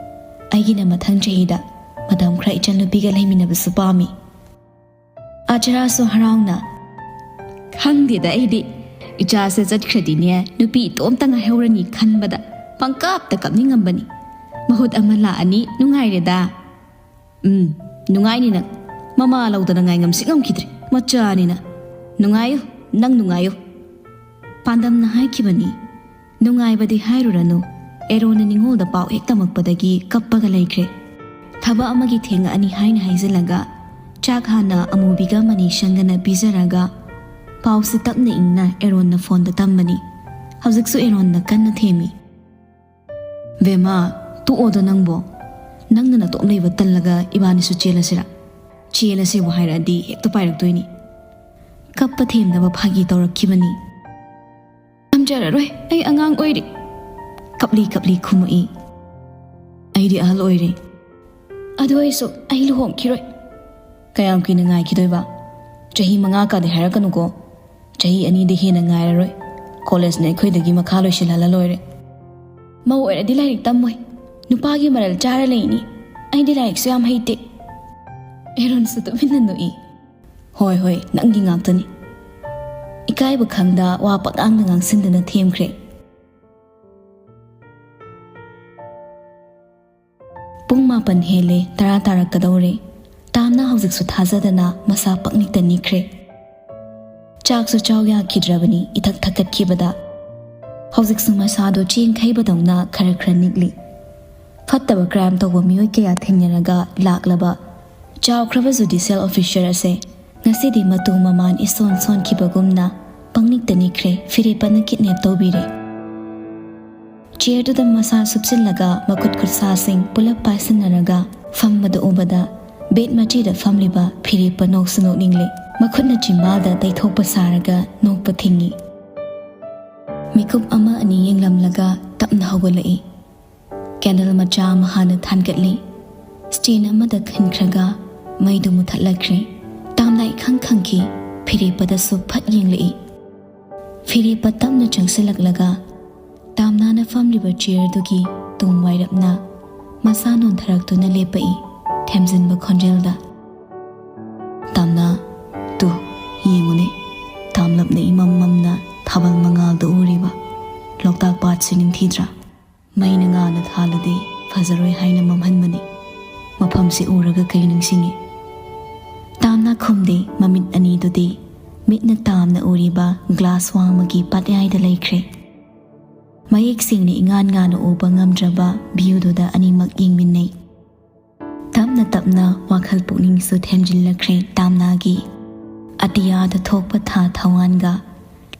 ꯑꯩꯒꯤꯅ ꯃꯊꯪ ꯆꯍꯤꯗ ꯃꯇꯝ ꯈꯔ ꯏꯆꯟꯅꯨꯄꯤꯒ ꯂꯩꯃꯤꯟꯅꯕꯁꯨ ꯄꯥꯝꯃꯤ꯫" ꯑꯆꯔꯥꯁꯨ ꯍꯔꯥꯎꯅ, "ꯈꯪꯗꯦꯗ ꯑꯩꯗꯤ, ꯏꯆꯥꯁꯦ ꯆꯠꯈ꯭ꯔꯗꯤꯅꯦ ꯅꯨꯄꯤ ꯏꯇꯣꯝꯇ ꯉꯥꯏꯍꯧꯔꯅꯤ ꯈꯟꯕꯗ ꯄꯪꯀꯞꯇ ꯀꯞꯅꯤꯡꯉꯝꯕꯅꯤ꯫ ꯃꯍꯨꯠ ꯑꯃ ꯂꯥꯛꯑꯅꯤ, ꯅꯨꯡꯉꯥꯏꯔꯦꯗ꯫" "ꯎꯝ, ꯅꯨꯡꯉꯥꯏꯅꯤ ꯅꯪ꯫ ꯃꯃꯥ ꯂꯧꯗꯅ ꯉꯥꯏ ꯉꯝꯁꯤ ꯉꯝꯈꯤꯗ꯭ꯔꯦ, ꯃꯆꯥꯅꯤꯅ꯫ ꯅꯨꯡꯉꯥꯏꯌꯨ, ꯅꯪ ꯅꯨꯡꯉꯥꯏꯌꯨ꯫" ꯄꯥꯟꯗꯝꯅ ꯍꯥꯏꯈꯤꯕꯅꯤ꯫ ꯅꯨꯡꯉꯥꯏꯕꯗꯤ ꯍꯥꯏꯔꯨꯔꯅꯨ, ꯑꯦꯔꯣꯅ ꯅꯤꯉꯣꯜꯗ ꯄꯥꯎ ꯍꯦꯛ ꯇꯝꯃꯛꯄꯗꯒꯤ ꯀꯞꯄꯒ ꯂꯩꯈ꯭ꯔꯦ꯫ ꯊꯕꯛ ꯑꯃꯒꯤ ꯊꯦꯡꯉꯛꯑꯅꯤ ꯍꯥꯏꯅ ꯍꯥꯏꯖꯤꯜꯂꯒ ꯆꯥꯛ ꯍꯥꯟꯅ ꯑꯃꯨꯕꯤꯒ ꯃꯅꯤꯁꯪꯒꯅ ꯄꯤꯖꯔꯒ ꯄꯥꯎꯁꯦ ꯇꯞꯅ ꯏꯪꯅ ꯑꯦꯔꯣꯟꯅ ꯐꯣꯟꯗ ꯇꯝꯕꯅꯤ꯫ ꯍꯧꯖꯤꯛꯁꯨ ꯑꯦꯔꯣꯟꯅ ꯀꯟꯅ ꯊꯦꯝꯃꯤ꯫ "ꯕꯦꯝꯃ, ꯇꯣꯛꯑꯣꯗ ꯅꯪꯕꯣ꯫ ꯅꯪꯅ ꯅꯇꯣꯝ ꯂꯩꯕ ꯇꯜꯂꯒ ꯏꯕꯥꯅꯤꯁꯨ ꯆꯦꯜꯂꯁꯤꯔꯥ? ꯆꯦꯜꯂꯁꯦꯕꯨ ꯍꯥꯏꯔꯛꯑꯗꯤ ꯍꯦꯛꯇ ꯄꯥꯏꯔꯛꯇꯣꯏꯅꯤ꯫ ꯀꯞꯄ ꯊꯦꯝꯅꯕ ꯐꯥꯒꯤ ꯇꯧꯔꯛꯈꯤꯕꯅꯤ꯫ "ꯊꯝꯖꯔꯔꯣꯏ, ꯑꯩ ꯑꯉꯥꯡ ꯑꯣꯏꯔꯤ", ꯀꯞꯂꯤ ꯀꯞꯂꯤ ꯈꯨꯝꯃꯛꯏ꯫ "ꯑꯩꯗꯤ ꯑꯍꯜ ꯑꯣꯏꯔꯦ"꯫ "ꯑꯗꯨ ꯑꯣꯏꯔꯁꯨ ꯑꯩ ꯂꯨꯍꯣꯡꯈꯤꯔꯣꯏ"꯫ "ꯀꯌꯥꯝ ꯀꯨꯏꯅ ꯉꯥꯏꯈꯤꯗꯣꯏꯕ? ꯆꯍꯤ ꯃꯉꯥ ꯀꯥꯗꯤ ꯍꯥꯏꯔꯛꯀꯅꯨꯀꯣ꯫ ꯆꯍꯤ ꯑꯅꯤꯗꯤ ꯍꯦꯟꯅ ꯉꯥꯏꯔꯔꯣꯏ꯫ ꯀꯣꯂꯦꯖꯅ ꯑꯩꯈꯣꯏꯗꯒꯤ ꯃꯈꯥ ꯂꯣꯏꯁꯤꯜꯍꯜꯂ ꯂꯣꯏꯔꯦ꯫ ꯃꯧ ꯑꯣꯏꯔꯗꯤ ꯂꯥꯏꯔꯤꯛ ꯇꯝꯃꯣꯏ꯫ ꯅꯨꯄꯥꯒꯤ ꯃꯔꯜ ꯆꯥꯔ ꯂꯩꯅꯤ꯫ ꯑꯩꯗꯤ ꯂꯥꯏꯔꯤꯛꯁꯨ ꯌꯥꯝ ꯍꯩꯇꯦ"꯫ ꯑꯦꯔꯣꯟꯁꯨ ꯇꯨꯃꯤꯟꯅ ꯅꯣꯛꯏ꯫ "ꯍꯣꯏ, ꯍꯣꯏ, ꯅꯪꯒꯤ ꯉꯥꯛꯇꯅꯤ"꯫ ꯏꯀꯥꯏꯕ ꯈꯪꯗ ꯋꯥ ꯄꯉꯥꯡꯗ ꯉꯥꯡꯁꯤꯟꯗꯅ ꯊꯦꯝꯈ꯭ꯔꯦ꯫ ꯄꯨꯡ ꯃꯥꯄꯟ ꯍꯦꯜꯂꯦ, ꯇꯔꯥ ꯇꯥꯔꯛꯀꯗꯧꯔꯦ꯫ ꯇꯥꯝꯅ ꯍꯧꯖꯤꯛꯁꯨ ꯊꯥꯖꯗꯅ ꯃꯁꯥ ꯄꯪꯅꯤꯛꯇ ꯅꯤꯛꯈ꯭ꯔꯦ꯫ ꯆꯥꯛꯁꯨ ꯆꯥꯎ ꯌꯥꯈꯤꯗ꯭ꯔꯕꯅꯤ ꯏꯊꯛ ꯊꯛꯀꯠꯈꯤꯕꯗ꯫ ꯍꯧꯖꯤꯛꯁꯨ ꯃꯁꯥꯗꯣ ꯆꯦꯡ ꯈꯩꯕꯗꯧꯅ ꯈꯔ ꯈꯔ ꯅꯤꯛꯂꯤ꯫ ꯐꯠꯇꯕ ꯀ꯭ꯔꯥꯏꯝ ꯇꯧꯕ ꯃꯤꯑꯣꯏ ꯀꯌꯥ ꯊꯦꯡꯅꯔꯒ ꯂꯥꯛꯂꯕ ꯆꯥꯎꯈ꯭ꯔꯕ ꯖꯨꯗꯤꯁꯤꯌꯦꯜ ꯑꯣꯐꯤꯁꯔ ꯑꯁꯦ ꯉꯁꯤꯗꯤ ꯃꯇꯨ ꯃꯃꯥꯟ ꯏꯁꯣꯟ ꯁꯣꯟꯈꯤꯕꯒꯨꯝꯅ ꯄꯪꯅꯤꯛꯇ ꯅꯤꯛꯈ꯭ꯔꯦ꯫ ꯐꯤꯔꯦꯞꯄꯅ ꯀꯤꯗꯅꯦꯞ ꯇꯧꯕꯤꯔꯦ꯫ ꯆꯤꯌꯔꯗꯨꯗ ꯃꯁꯥ ꯁꯨꯞꯆꯤꯜꯂꯒ ꯃꯈꯨꯠ ꯈꯨꯠꯁꯥꯁꯤꯡ ꯄꯨꯂꯞ ꯄꯥꯏꯁꯤꯟꯅꯔꯒ ꯐꯝꯕꯗ ꯎꯕꯗ ꯕꯦꯗ ꯃꯆꯤꯗ ꯐꯝꯂꯤꯕ ꯐꯤꯔꯦꯞꯄ ꯅꯣꯛꯁꯨ ꯅꯣꯛꯅꯤꯡꯂꯦ꯫ ꯃꯈꯨꯠꯅ ꯆꯤꯝꯕꯥꯜꯗ ꯇꯩꯊꯣꯛꯄ ꯁꯥꯔꯒ ꯅꯣꯛꯄ ꯊꯤꯡꯏ꯫ ꯃꯤꯀꯨꯞ ꯑꯃ ꯑꯅꯤ ꯌꯦꯡꯂꯝꯂꯒ ꯇꯞꯅ ꯍꯧꯒꯠꯂꯛꯏ꯫ ꯀꯦꯟꯗꯜ ꯃꯆꯥ ꯑꯃ ꯍꯥꯟꯅ ꯊꯥꯟꯒꯠꯂꯤ꯫ ꯁ꯭ꯇꯦꯟ ꯑꯃꯗ ꯈꯟꯈ꯭ꯔꯒ ꯃꯩꯗꯨ ꯃꯨꯊꯠꯂꯛꯈ꯭ꯔꯦ꯫ ꯇꯥꯝꯅ ꯏꯈꯪ ꯈꯪꯈꯤ꯫ ꯐꯤꯔꯦꯞꯄꯗꯁꯨ ꯐꯠ ꯌꯦꯡꯂꯛꯏ꯫ ꯐꯤꯔꯦꯞꯄ ꯇꯞꯅ ꯆꯪꯁꯤꯜꯂꯛꯂꯒ ꯇꯥꯝꯅꯥꯅ ꯐꯝꯂꯤꯕ ꯆꯤꯌꯔꯗꯨꯒꯤ ꯇꯨꯡ ꯋꯥꯏꯔꯞꯅ ꯃꯁꯥ ꯅꯣꯟꯊꯔꯛꯇꯨꯅ ꯂꯦꯞꯄꯛꯏ꯫ ꯊꯦꯝꯖꯤꯟꯕ ꯈꯣꯟꯖꯦꯜꯗ, "ꯇꯥꯝꯅꯥ, ꯇꯨ, ꯌꯦꯡꯉꯨꯅꯦ, ꯇꯥꯝꯂꯞꯅ ꯏꯃꯝ ꯃꯝꯅ ꯊꯥꯕꯜ ꯃꯉꯥꯜꯗ ꯎꯔꯤꯕ ꯂꯣꯛꯇꯥꯛ ꯄꯥꯠꯁꯤ ꯅꯤꯡꯊꯤꯗ꯭ꯔꯥ? ꯃꯩꯅ ꯉꯥꯅ ꯊꯥꯜꯂꯗꯤ ꯐꯖꯔꯣꯏ ꯍꯥꯏꯅ ꯃꯝꯍꯟꯕꯅꯤ꯫ ꯃꯐꯝꯁꯤ ꯎꯔꯒ ꯀꯩ ꯅꯤꯡꯁꯤꯡꯉꯤ?" ꯇꯥꯝꯅꯥ ꯈꯨꯝꯗꯦ꯫ ꯃꯃꯤꯠ ꯑꯅꯤꯗꯨꯗꯤ ꯃꯤꯠꯅ ꯇꯥꯝꯅ ꯎꯔꯤꯕ ꯒ꯭ꯂꯥꯁ ꯋꯥꯡꯃꯒꯤ ꯄꯥꯠꯌꯥꯏꯗ ꯂꯩꯈ꯭ꯔꯦ꯫ ꯃꯌꯦꯛ ꯁꯦꯡꯅ ꯏꯉꯥꯟ ꯉꯥꯟꯅ ꯎꯕ ꯉꯝꯗ꯭ꯔꯕ ꯚ꯭ꯌꯨꯗꯨꯗ ꯑꯅꯤꯃꯛ ꯌꯦꯡꯃꯤꯟꯅꯩ꯫ ꯇꯞꯅ ꯇꯞꯅ ꯋꯥꯈꯜ ꯄꯨꯛꯅꯤꯡꯁꯨ ꯊꯦꯝꯖꯤꯜꯂꯛꯈ꯭ꯔꯦ ꯇꯥꯝꯅꯥꯒꯤ꯫ ꯑꯇꯤꯌꯥꯗ ꯊꯣꯛꯄ ꯊꯥ ꯊꯋꯥꯟꯒ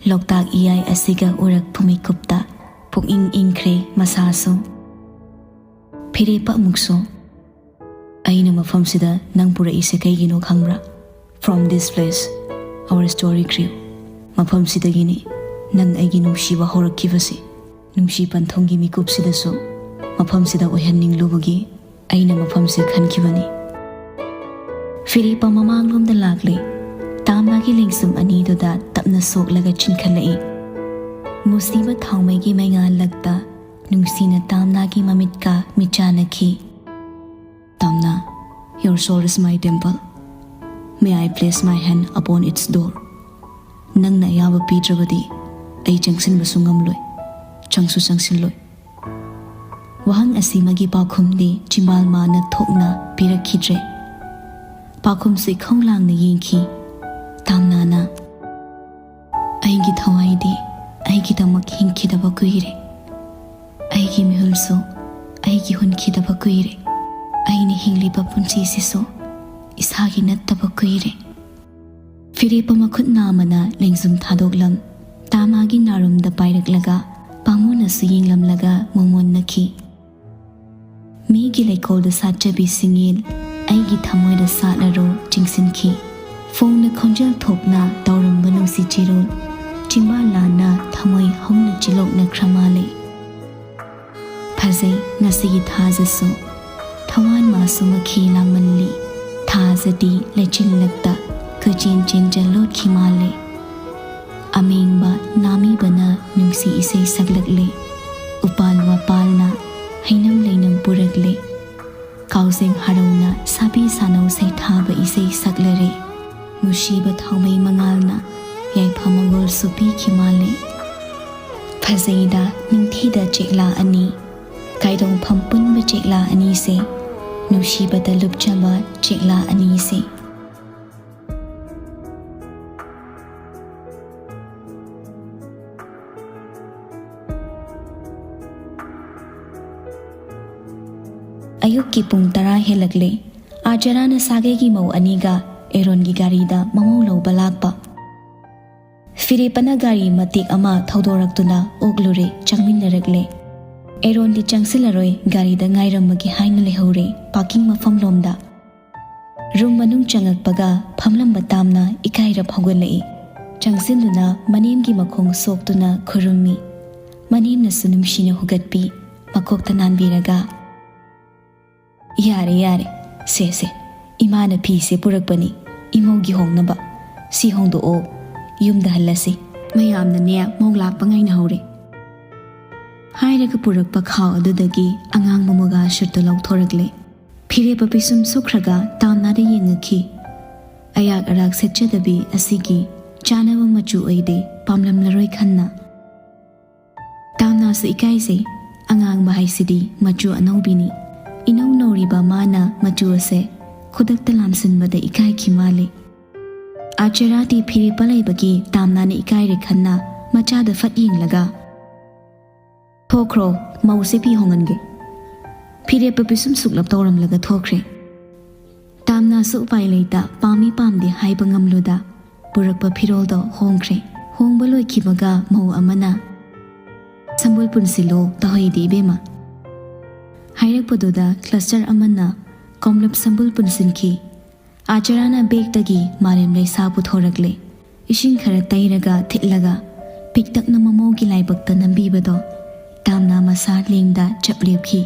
ꯂꯣꯛꯇꯥꯛ ꯏꯌꯥꯏ ꯑꯁꯤꯒ ꯎꯔꯛꯄ ꯃꯤꯀꯨꯞꯇ ꯄꯨꯛꯅꯤꯡ ꯏꯪꯈ꯭ꯔꯦ ꯃꯁꯥꯁꯨ꯫ ꯐꯤꯔꯦꯞꯄ ꯑꯃꯨꯛꯁꯨ, "ꯑꯩꯅ ꯃꯐꯝꯁꯤꯗ ꯅꯪ ꯄꯨꯔꯛꯏꯁꯦ ꯀꯩꯒꯤꯅꯣ ꯈꯪꯕ꯭ꯔꯥ? From this place, Our story grew. ꯃꯐꯝꯁꯤꯗꯒꯤꯅꯤ ꯅꯪ ꯑꯩꯒꯤ ꯅꯨꯡꯁꯤꯕ ꯍꯧꯔꯛꯈꯤꯕꯁꯤ꯫ ꯅꯨꯡꯁꯤ ꯄꯟꯊꯨꯡꯒꯤ ꯃꯤꯀꯨꯞꯁꯤꯗꯁꯨ ꯃꯐꯝꯁꯤꯗ ꯑꯣꯏꯍꯟꯅꯤꯡꯂꯨꯕꯒꯤ ꯑꯩꯅ ꯃꯐꯝꯁꯦ ꯈꯟꯈꯤꯕꯅꯤ꯫ ꯐꯤꯔꯦꯞꯄ ꯃꯃꯥꯡꯂꯣꯝꯗ ꯂꯥꯛꯂꯦ꯫ ꯇꯥꯝꯅꯥꯒꯤ ꯂꯦꯡꯁꯨꯝ ꯑꯅꯤꯗꯨꯗ ꯇꯞꯅ ꯁꯣꯛꯂꯒ ꯆꯤꯟꯈꯠꯂꯛꯏ꯫ ꯃꯨꯁꯤꯕ ꯊꯥꯎꯃꯩꯒꯤ ꯃꯩꯉꯥꯜꯂꯛꯇ ꯅꯨꯡꯁꯤꯅ ꯇꯥꯝꯅꯥꯒꯤ ꯃꯃꯤꯠꯀ ꯃꯤꯆꯥꯟꯅꯈꯤ꯫ "Tamna, your soul is my temple. May I place my hand upon its door?" "ꯅꯪꯅ ꯑꯌꯥꯕ ꯄꯤꯗ꯭ꯔꯕꯗꯤ ꯑꯩ ꯆꯪꯁꯤꯟꯕꯁꯨ ꯉꯝꯂꯣꯏ, ꯆꯪꯁꯨ ꯆꯪꯁꯤꯜꯂꯣꯏ꯫" ꯋꯥꯍꯪ ꯑꯁꯤꯃꯒꯤ ꯄꯥꯎꯈꯨꯝꯗꯤ ꯆꯤꯝꯕꯥꯜ ꯃꯥꯅ ꯊꯣꯛꯅ ꯄꯤꯔꯛꯈꯤꯗ꯭ꯔꯦ꯫ ꯄꯥꯎꯈꯨꯝꯁꯨ ꯏꯈꯧ ꯂꯥꯡꯅ ꯌꯦꯡꯈꯤ꯫ ꯇꯥꯝꯅꯥꯅ, "ꯑꯩꯒꯤ ꯊꯋꯥꯏꯗꯤ ꯑꯩꯒꯤꯗꯃꯛ ꯍꯤꯡꯈꯤꯗꯕ ꯀꯨꯏꯔꯦ꯫ ꯑꯩꯒꯤ ꯃꯤꯍꯨꯜꯁꯨ ꯑꯩꯒꯤ ꯍꯨꯟꯈꯤꯗꯕ ꯀꯨꯏꯔꯦ꯫ ꯑꯩꯅ ꯍꯤꯡꯂꯤꯕ ꯄꯨꯟꯁꯤꯁꯤꯁꯨ ꯏꯁꯥꯒꯤ ꯅꯠꯇꯕ ꯀꯨꯏꯔꯦ꯫" ꯐꯤꯔꯦꯞꯄ ꯃꯈꯨꯠ ꯅꯥꯝꯃꯅ ꯂꯦꯡꯖꯨꯝ ꯊꯥꯗꯣꯛꯂꯝ ꯇꯥꯝꯅꯥꯒꯤ ꯅꯥꯔꯨꯝꯗ ꯄꯥꯏꯔꯛꯂꯒ ꯄꯥꯃꯨꯅꯁꯨ ꯌꯦꯡꯂꯝꯂꯒ ꯃꯣꯃꯣꯟꯅꯈꯤ꯫ "ꯃꯤꯒꯤ ꯂꯩꯀꯣꯜꯗ ꯁꯥꯠꯆꯕꯤ ꯁꯤꯡꯌꯦꯜ ꯑꯩꯒꯤ ꯊꯃꯣꯏꯗ ꯁꯥꯠꯂꯔꯣ ꯆꯤꯡꯁꯤꯟꯈꯤ꯫ ꯐꯣꯡꯅ ꯈꯣꯟꯖꯦꯜ ꯊꯣꯛꯅ ꯇꯧꯔꯝꯕ ꯅꯨꯡꯁꯤ ꯆꯤꯔꯣꯜ ꯆꯤꯝꯕꯥꯜ ꯂꯥꯟꯅ ꯊꯃꯣꯏ ꯍꯧꯅ ꯆꯤꯂꯣꯛꯅꯈ꯭ꯔ ꯃꯥꯜꯂꯦ꯫ ꯐꯖꯩ ꯉꯁꯤꯒꯤ ꯊꯥꯖꯁꯨ, ꯊꯋꯥꯟ ꯃꯥꯁꯨ ꯃꯈꯤ ꯂꯥꯡꯃꯜꯂꯤ꯫ ꯊꯥꯖꯗꯤ ꯂꯩꯆꯤꯜꯂꯛꯇ ꯀꯣꯏꯆꯦꯟ ꯆꯦꯟꯖꯜ ꯂꯣꯠꯈꯤ ꯃꯥꯜꯂꯦ꯫ ꯑꯃꯦꯡꯕ ꯅꯥꯃꯤꯕꯅ ꯅꯨꯡꯁꯤ ꯏꯁꯩ ꯁꯛꯂꯛꯂꯦ꯫ ꯎꯄꯥꯜ ꯋꯥꯄꯥꯜꯅ ꯍꯩꯅꯝ ꯂꯩꯅꯝ ꯄꯨꯔꯛꯂꯦ꯫ ꯀꯥꯎꯖꯦꯡ ꯍꯔꯧꯅ ꯁꯥꯕꯤ ꯁꯥꯅꯧ ꯁꯩꯊꯥꯕ ꯏꯁꯩ ꯁꯛꯂꯔꯦ꯫ ꯅꯨꯡꯁꯤꯕ ꯊꯥꯎꯃꯩ ꯃꯉꯥꯜꯅ ꯌꯥꯏꯐ ꯃꯒꯣꯜꯁꯨ ꯄꯤꯈꯤ ꯃꯥꯜꯂꯦ꯫ ꯐꯖꯩꯗ ꯅꯤꯡꯊꯤꯗ ꯆꯦꯛꯂꯥ ꯑꯅꯤ, ꯀꯥꯏꯗꯣꯡꯐꯝ ꯄꯨꯟꯕ ꯆꯦꯛꯂꯥ ꯑꯅꯤꯁꯦ, ꯅꯨꯡꯁꯤꯕꯗ ꯂꯨꯞꯆꯕ ꯆꯦꯛꯂꯥ ꯑꯅꯤꯁꯦ꯫" ꯑꯌꯨꯛꯀꯤ ꯄꯨꯡ ꯇꯔꯥ ꯍꯦꯜꯂꯛꯂꯦ꯫ ꯑꯥꯖꯔꯥꯅ ꯁꯥꯒꯩꯒꯤ ꯃꯧ ꯑꯅꯤꯒ ꯑꯦꯔꯣꯟꯒꯤ ꯒꯥꯔꯤꯗ ꯃꯃꯧ ꯂꯧꯕ ꯂꯥꯛꯄ꯫ ꯐꯤꯔꯦꯞꯄꯅ ꯒꯥꯔꯤ ꯃꯇꯦꯛ ꯑꯃ ꯊꯧꯗꯣꯔꯛꯇꯨꯅ ꯑꯣꯛꯂꯨꯔꯦ, ꯆꯪꯃꯤꯟꯅꯔꯛꯂꯦ꯫ ꯑꯦꯔꯣꯟꯗꯤ ꯆꯪꯁꯤꯜꯂꯔꯣꯏ, ꯒꯥꯔꯤꯗ ꯉꯥꯏꯔꯝꯃꯒꯦ ꯍꯥꯏꯅ ꯂꯩꯍꯧꯔꯦ ꯄꯥꯔꯀꯤꯡ ꯃꯐꯝꯂꯣꯝꯗ꯫ ꯔꯨꯝ ꯃꯅꯨꯡ ꯆꯪꯉꯛꯄꯒ ꯐꯝꯂꯝꯕ ꯇꯥꯝꯅ ꯏꯀꯥꯏꯔꯞ ꯍꯧꯒꯠꯂꯛꯏ꯫ ꯆꯪꯁꯤꯟꯗꯨꯅ ꯃꯅꯦꯝꯒꯤ ꯃꯈꯣꯡ ꯁꯣꯛꯇꯨꯅ ꯈꯨꯔꯨꯝꯃꯤ꯫ ꯃꯅꯦꯝꯅꯁꯨ ꯅꯨꯡꯁꯤꯅ ꯍꯨꯒꯠꯄꯤ, ꯃꯀꯣꯛꯇ ꯅꯥꯟꯕꯤꯔꯒ, "ꯌꯥꯔꯦ, ꯌꯥꯔꯦ, ꯁꯦ, ꯁꯦ, ꯏꯃꯥꯅ ꯐꯤꯁꯦ ꯄꯨꯔꯛꯄꯅꯤ, ꯏꯃꯧꯒꯤ ꯍꯣꯡꯅꯕ꯫ ꯁꯤ ꯍꯣꯡꯗꯣꯛꯑꯣ, ꯌꯨꯝꯗ ꯍꯜꯂꯁꯤ꯫ ꯃꯌꯥꯝꯅꯅꯦ, ꯃꯧ ꯂꯥꯛꯄ ꯉꯥꯏꯅꯍꯧꯔꯦ"꯫ ꯍꯥꯏꯔꯒ ꯄꯨꯔꯛꯄ ꯈꯥꯎ ꯑꯗꯨꯗꯒꯤ ꯑꯉꯥꯡꯕ ꯃꯨꯒꯥ ꯁꯨꯠꯇꯨ ꯂꯧꯊꯣꯔꯛꯂꯦ꯫ ꯐꯤꯔꯦꯞꯄ ꯄꯤꯁꯨꯝ ꯁꯨꯛꯈ꯭ꯔꯒ ꯇꯥꯝꯅꯥꯗ ꯌꯦꯡꯉꯛꯈꯤ꯫ ꯑꯌꯥꯛ ꯑꯔꯥꯛ ꯁꯦꯠꯆꯗꯕꯤ ꯑꯁꯤꯒꯤ ꯆꯥꯅꯕ ꯃꯆꯨ ꯑꯣꯏꯗꯦ, ꯄꯥꯝꯂꯝꯂꯔꯣꯏ ꯈꯟꯅ꯫ ꯇꯥꯝꯅꯥꯁꯨ ꯏꯀꯥꯏꯖꯩ꯫ ꯑꯉꯥꯡꯕ ꯍꯥꯏꯁꯤꯗꯤ ꯃꯆꯨ ꯑꯅꯧꯕꯤꯅꯤ꯫ ꯏꯅꯧ ꯅꯧꯔꯤꯕ ꯃꯥꯅ ꯃꯆꯨ ꯑꯁꯦ ꯈꯨꯗꯛꯇ ꯂꯥꯝꯁꯤꯟꯕꯗ ꯏꯀꯥꯏꯈꯤ ꯃꯥꯜꯂꯦ꯫ ꯑꯥꯆꯔꯥꯗꯤ ꯐꯤꯔꯦꯞꯄ ꯂꯩꯕꯒꯤ ꯇꯥꯝꯅꯥꯅ ꯏꯀꯥꯏꯔꯦ ꯈꯟꯅ ꯃꯆꯥꯗ ꯐꯠ ꯌꯦꯡꯂꯒ, "ꯊꯣꯛꯈ꯭ꯔꯣ, ꯃꯧꯁꯦ ꯐꯤ ꯍꯣꯡꯍꯟꯒꯦ"꯫ ꯐꯤꯔꯦꯞꯄ ꯄꯤꯁꯨꯝ ꯁꯨꯛꯂꯞ ꯇꯧꯔꯝꯂꯒ ꯊꯣꯛꯈ꯭ꯔꯦ꯫ ꯇꯥꯝꯅꯥꯁꯨ ꯎꯄꯥꯏ ꯂꯩꯇ, ꯄꯥꯝꯃꯤ ꯄꯥꯝꯗꯦ ꯍꯥꯏꯕ ꯉꯝꯂꯨꯗ ꯄꯨꯔꯛꯄ ꯐꯤꯔꯣꯜꯗꯣ ꯍꯣꯡꯈ꯭ꯔꯦ꯫ ꯍꯣꯡꯕ ꯂꯣꯏꯈꯤꯕꯒ ꯃꯧ ꯑꯃꯅ, "ꯁꯝꯕꯨꯜ ꯄꯨꯟꯁꯤꯜꯂꯣ, ꯇꯧꯍꯩꯗꯦ ꯏꯕꯦꯝꯃ" ꯍꯥꯏꯔꯛꯄꯗꯨꯗ ꯀ꯭ꯂꯁꯇꯔ ꯑꯃꯅ ꯀꯣꯝꯂꯞ ꯁꯝꯕꯨꯜ ꯄꯨꯟꯁꯤꯟꯈꯤ꯫ ꯑꯥꯆꯔꯥꯅ ꯕꯦꯒꯇꯒꯤ ꯃꯥꯂꯦꯝ ꯂꯩꯁꯥ ꯄꯨꯊꯣꯔꯛꯂꯦ꯫ ꯏꯁꯤꯡ ꯈꯔ ꯇꯩꯔꯒ ꯊꯤꯠꯂꯒ ꯄꯤꯛꯇꯛꯅ ꯃꯃꯧꯒꯤ ꯂꯥꯏꯕꯛꯇ ꯅꯝꯕꯤꯕꯗꯣ ꯇꯥꯝꯅꯥ ꯃꯁꯥ ꯂꯦꯡꯗ ꯆꯞ ꯂꯦꯞꯈꯤ꯫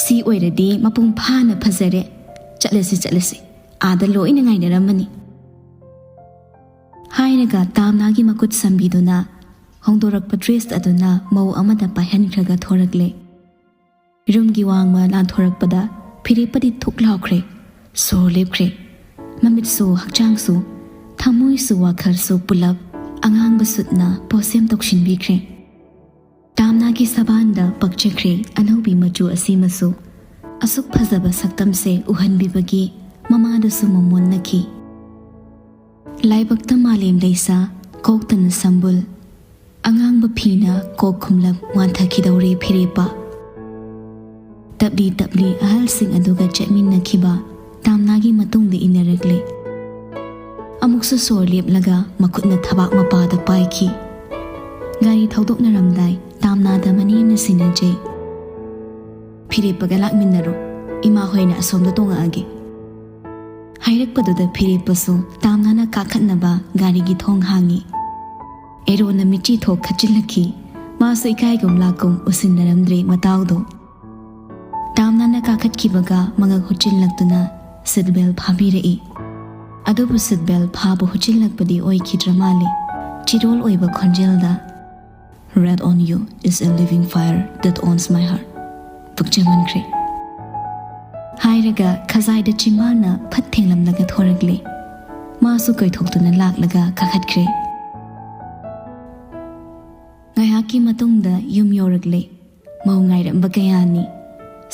"ꯁꯤ ꯑꯣꯏꯔꯗꯤ ꯃꯄꯨꯡ ꯐꯥꯅ ꯐꯖꯔꯦ꯫ ꯆꯠꯂꯁꯤ, ꯆꯠꯂꯁꯤ꯫ ꯑꯥꯗ ꯂꯣꯏꯅ ꯉꯥꯏꯅꯔꯝꯃꯅꯤ" ꯍꯥꯏꯔꯒ ꯇꯥꯝꯅꯥꯒꯤ ꯃꯈꯨꯠ ꯁꯝꯕꯤꯗꯨꯅ ꯍꯣꯡꯗꯣꯔꯛꯄ ꯗ꯭ꯔꯦꯁ ꯑꯗꯨꯅ ꯃꯧ ꯑꯃꯗ ꯄꯥꯏꯍꯟꯈ꯭ꯔꯒ ꯊꯣꯔꯛꯂꯦ꯫ ꯔꯨꯝꯒꯤ ꯋꯥꯡꯃ ꯂꯥꯟꯊꯣꯔꯛꯄꯗ ꯐꯤꯔꯦꯞꯄꯗꯤ ꯊꯨꯛ ꯂꯥꯎꯈ꯭ꯔꯦ꯫ ꯁꯣꯔ ꯂꯦꯞꯈ꯭ꯔꯦ꯫ ꯃꯃꯤꯠꯁꯨ, ꯍꯛꯆꯥꯡꯁꯨ, ꯊꯃꯣꯏꯁꯨ, ꯋꯥꯈꯜꯁꯨ ꯄꯨꯂꯞ ꯑꯉꯥꯡꯕ ꯁꯨꯠꯅ ꯄꯣꯠꯁꯦꯝ ꯇꯧꯁꯤꯟꯕꯤꯈ꯭ꯔꯦ꯫ ꯇꯥꯝꯅꯥꯒꯤ ꯁꯕꯥꯟꯗ ꯄꯛꯆꯈ꯭ꯔꯦ ꯑꯅꯧꯕꯤ ꯃꯆꯨ ꯑꯁꯤꯃꯁꯨ꯫ ꯑꯁꯨꯛ ꯐꯖꯕ ꯁꯛꯇꯝꯁꯦ ꯎꯍꯟꯕꯤꯕꯒꯤ ꯃꯃꯥꯗꯁꯨ ꯃꯃꯣꯟꯅꯈꯤ꯫ ꯂꯥꯏꯕꯛꯇ ꯃꯥꯂꯦꯝ ꯂꯩꯁꯥ, ꯀꯣꯛꯇꯅ ꯁꯝꯕꯨꯜ, ꯑꯉꯥꯡꯕ ꯐꯤꯅ ꯀꯣꯛ ꯈꯨꯝꯂꯞ ꯋꯥꯟꯊꯈꯤꯗꯧꯔꯦ ꯐꯤꯔꯦꯞꯄ꯫ ꯇꯞꯂꯤ ꯇꯞꯂꯤ ꯑꯍꯜꯁꯤꯡ ꯑꯗꯨꯒ ꯆꯠꯃꯤꯟꯅꯈꯤꯕ ꯇꯥꯝꯅꯥꯒꯤ ꯃꯇꯨꯡꯗ ꯏꯟꯅꯔꯛꯂꯦ꯫ ꯑꯃꯨꯛꯁꯨ ꯁꯣꯔ ꯂꯦꯞꯂꯒ ꯃꯈꯨꯠꯅ ꯊꯕꯥꯛ ꯃꯄꯥꯗ ꯄꯥꯏꯈꯤ꯫ ꯒꯥꯔꯤ ꯊꯧꯗꯣꯛꯅꯔꯝꯗꯥꯏ ꯇꯥꯝꯅꯥꯗ ꯃꯅꯦꯝꯅ ꯁꯤꯟꯅꯖꯩ꯫ "ꯐꯤꯔꯦꯞꯄꯒ ꯂꯥꯛꯃꯤꯟꯅꯔꯣ, ꯏꯃꯥ ꯍꯣꯏꯅ ꯑꯁꯣꯝꯗ ꯇꯣꯡꯉꯛꯑꯒꯦ" ꯍꯥꯏꯔꯛꯄꯗꯨꯗ ꯐꯤꯔꯦꯞꯄꯁꯨ ꯇꯥꯝꯅꯥꯅ ꯀꯥꯈꯠꯅꯕ ꯒꯥꯔꯤꯒꯤ ꯊꯣꯡ ꯍꯥꯡꯉꯤ꯫ ꯑꯦꯔꯣꯟꯅ ꯃꯤꯠꯆꯤ ꯊꯣꯛ ꯈꯠꯆꯤꯜꯂꯛꯈꯤ꯫ ꯃꯥꯁꯨ ꯏꯀꯥꯏꯒꯨꯝ ꯂꯥꯛꯀꯨꯝ ꯎꯁꯤꯟꯅꯔꯝꯗ꯭ꯔꯦ ꯃꯇꯥꯎꯗꯣ꯫ ꯇꯥꯝꯅꯥꯅ ꯀꯥꯈꯠꯈꯤꯕꯒ ꯃꯉꯛ ꯍꯨꯠꯆꯤꯜꯂꯛꯇꯨꯅ ꯁꯤꯠ ꯕꯦꯜ ꯐꯥꯕꯤꯔꯛꯏ꯫ ꯑꯗꯨꯕꯨ ꯁꯤꯠ ꯕꯦꯜ ꯐꯥꯕ ꯍꯨꯠꯆꯤꯜꯂꯛꯄꯗꯤ ꯑꯣꯏꯈꯤꯗ꯭ꯔ ꯃꯥꯜꯂꯦ꯫ ꯆꯤꯔꯣꯜ ꯑꯣꯏꯕ ꯈꯣꯟꯖꯦꯜꯗ, "Red on you is a living fire that owns my heart." ꯄꯨꯛꯆꯦꯃꯟꯈ꯭ꯔꯦ꯫ ꯍꯥꯏꯔꯒ ꯈꯖꯥꯏꯗ ꯆꯤꯝꯕꯥꯜꯅ ꯐꯠ ꯊꯦꯡꯂꯝꯂꯒ ꯊꯣꯔꯛꯂꯦ꯫ ꯃꯥꯁꯨ ꯀꯣꯏꯊꯣꯛꯇꯨꯅ ꯂꯥꯛꯂꯒ ꯀꯥꯈꯠꯈ꯭ꯔꯦ꯫ ꯉꯥꯏꯍꯥꯛꯀꯤ ꯃꯇꯨꯡꯗ ꯌꯨꯝ ꯌꯧꯔꯛꯂꯦ꯫ ꯃꯧ ꯉꯥꯏꯔꯝꯕ ꯀꯌꯥꯅꯤ꯫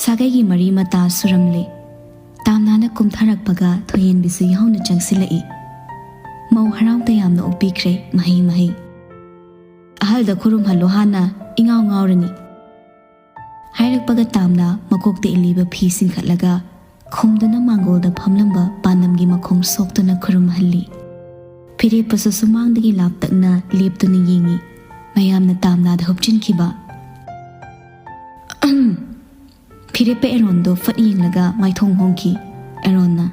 ꯁꯥꯒꯩꯒꯤ ꯃꯔꯤ ꯃꯇꯥ ꯁꯨꯔꯝꯂꯦ꯫ ꯇꯥꯝꯅꯥꯅ ꯀꯨꯝꯊꯔꯛꯄꯒ ꯊꯣꯏꯍꯦꯟꯕꯤꯁꯨ ꯌꯥꯎꯅ ꯆꯪꯁꯤꯜꯂꯛꯏ꯫ ꯃꯧ ꯍꯔꯥꯎ ꯇꯌꯥꯝꯅ ꯑꯣꯛꯄꯤꯈ꯭ꯔꯦ ꯃꯍꯩ ꯃꯍꯩ꯫ "ꯑꯍꯜꯗ ꯈꯨꯔꯨꯝꯍꯜꯂꯣ ꯍꯥꯟꯅ, ꯏꯉꯥꯎ ꯉꯥꯎꯔꯅꯤ꯫" ꯍꯥꯏꯔꯛꯄꯒ ꯇꯥꯝꯅꯥ ꯃꯀꯣꯛꯇ ꯏꯜꯂꯤꯕ ꯐꯤ ꯆꯤꯡꯈꯠꯂꯒ ꯈꯨꯝꯗꯨꯅ ꯃꯥꯡꯒꯣꯜꯗ ꯐꯝꯂꯝꯕ ꯄꯥꯟꯗꯝꯒꯤ ꯃꯈꯣꯡ ꯁꯣꯛꯇꯨꯅ ꯈꯨꯔꯨꯝꯍꯜꯂꯤ꯫ ꯐꯤꯔꯦꯞꯄꯁꯨ ꯁꯨꯃꯥꯡꯗꯒꯤ ꯂꯥꯞꯇꯛꯅ ꯂꯦꯞꯇꯨꯅ ꯌꯦꯡꯉꯤ꯫ ꯃꯌꯥꯝꯅ ꯇꯥꯝꯅꯥꯗ ꯍꯨꯞꯆꯤꯟꯈꯤꯕ꯫ "ꯑꯍꯝ!" ꯐꯤꯔꯦꯞꯄ ꯑꯦꯔꯣꯟꯗꯣ ꯐꯠ ꯌꯦꯡꯂꯒ ꯃꯥꯏꯊꯣꯡ ꯍꯣꯡꯈꯤ꯫ ꯑꯦꯔꯣꯟꯅ,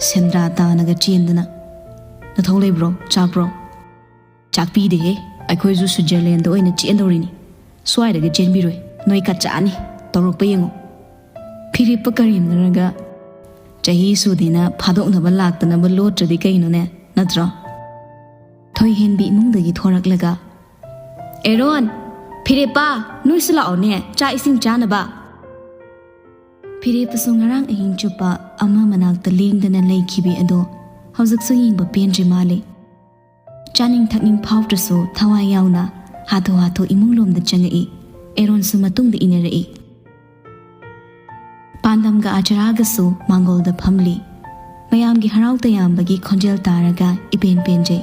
"ꯁꯦꯟꯗ꯭ꯔꯥ ꯇꯥꯅꯒ ꯆꯦꯟꯗꯅ꯫ ꯅꯊꯧ ꯂꯩꯕ꯭ꯔꯣ? ꯆꯥꯛꯄ꯭ꯔꯣ?" "ꯆꯥꯛꯄꯤꯗꯦꯍꯦ, ꯑꯩꯈꯣꯏꯁꯨ ꯁ꯭ꯋꯤꯠꯖꯔꯂꯦꯟꯗ ꯑꯣꯏꯅ ꯆꯦꯟꯗꯧꯔꯤꯅꯤ꯫ ꯁ꯭ꯋꯥꯏꯗꯒ ꯆꯦꯟꯕꯤꯔꯣꯏ, ꯅꯣꯏ ꯀꯠꯆꯥꯅꯤ꯫ ꯇꯧꯔꯛꯄ ꯌꯦꯡꯉꯣ꯫" ꯐꯤꯔꯦꯞꯄ ꯀꯔꯦꯝꯅꯔꯒ, "ꯆꯍꯤ ꯁꯨꯗꯦꯅ ꯐꯥꯗꯣꯛꯅꯕ ꯂꯥꯛꯇꯅꯕ ꯂꯣꯠꯇ꯭ꯔꯗꯤ ꯀꯩꯅꯣꯅꯦ, ꯅꯠꯇ꯭ꯔꯣ?" ꯊꯣꯏꯍꯦꯟꯕꯤ ꯏꯃꯨꯡꯗꯒꯤ ꯊꯣꯔꯛꯂꯒ, "ꯑꯦꯔꯣꯟ, ꯐꯤꯔꯦꯞꯄ, ꯅꯣꯏꯁꯨ ꯂꯥꯛꯑꯣꯅꯦ, ꯆꯥꯛ ꯏꯁꯤꯡ ꯆꯥꯅꯕ꯫" ꯐꯤꯔꯦꯞꯄꯁꯨ ꯉꯔꯥꯡ ꯑꯍꯤꯡ ꯆꯨꯞꯄ ꯑꯃ ꯃꯅꯥꯛꯇ ꯂꯦꯡꯗꯅ ꯂꯩꯈꯤꯕꯤ ꯑꯗꯣ ꯍꯧꯖꯤꯛꯁꯨ ꯌꯦꯡꯕ ꯄꯦꯟꯗ꯭ꯔꯤ ꯃꯥꯜꯂꯦ꯫ ꯆꯥꯅꯤꯡ ꯊꯛꯅꯤꯡ ꯐꯥꯎꯗ꯭ꯔꯁꯨ ꯊꯋꯥꯏ ꯌꯥꯎꯅ ꯍꯥꯊꯨ ꯍꯥꯊꯨ ꯏꯃꯨꯡ ꯂꯣꯝꯗ ꯆꯪꯉꯛꯏ꯫ ꯑꯦꯔꯣꯟꯁꯨ ꯃꯇꯨꯡꯗ ꯏꯟꯅꯔꯛꯏ꯫ ꯄꯥꯟꯗꯝꯒ ꯑꯥꯆꯥꯔꯥꯒꯁꯨ ꯃꯥꯡꯒꯣꯜꯗ ꯐꯝꯂꯤ꯫ ꯃꯌꯥꯝꯒꯤ ꯍꯔꯥꯎ ꯇꯌꯥꯝꯕꯒꯤ ꯈꯣꯟꯖꯦꯜ ꯇꯥꯔꯒ ꯏꯄꯦꯟ ꯄꯦꯟꯖꯩ꯫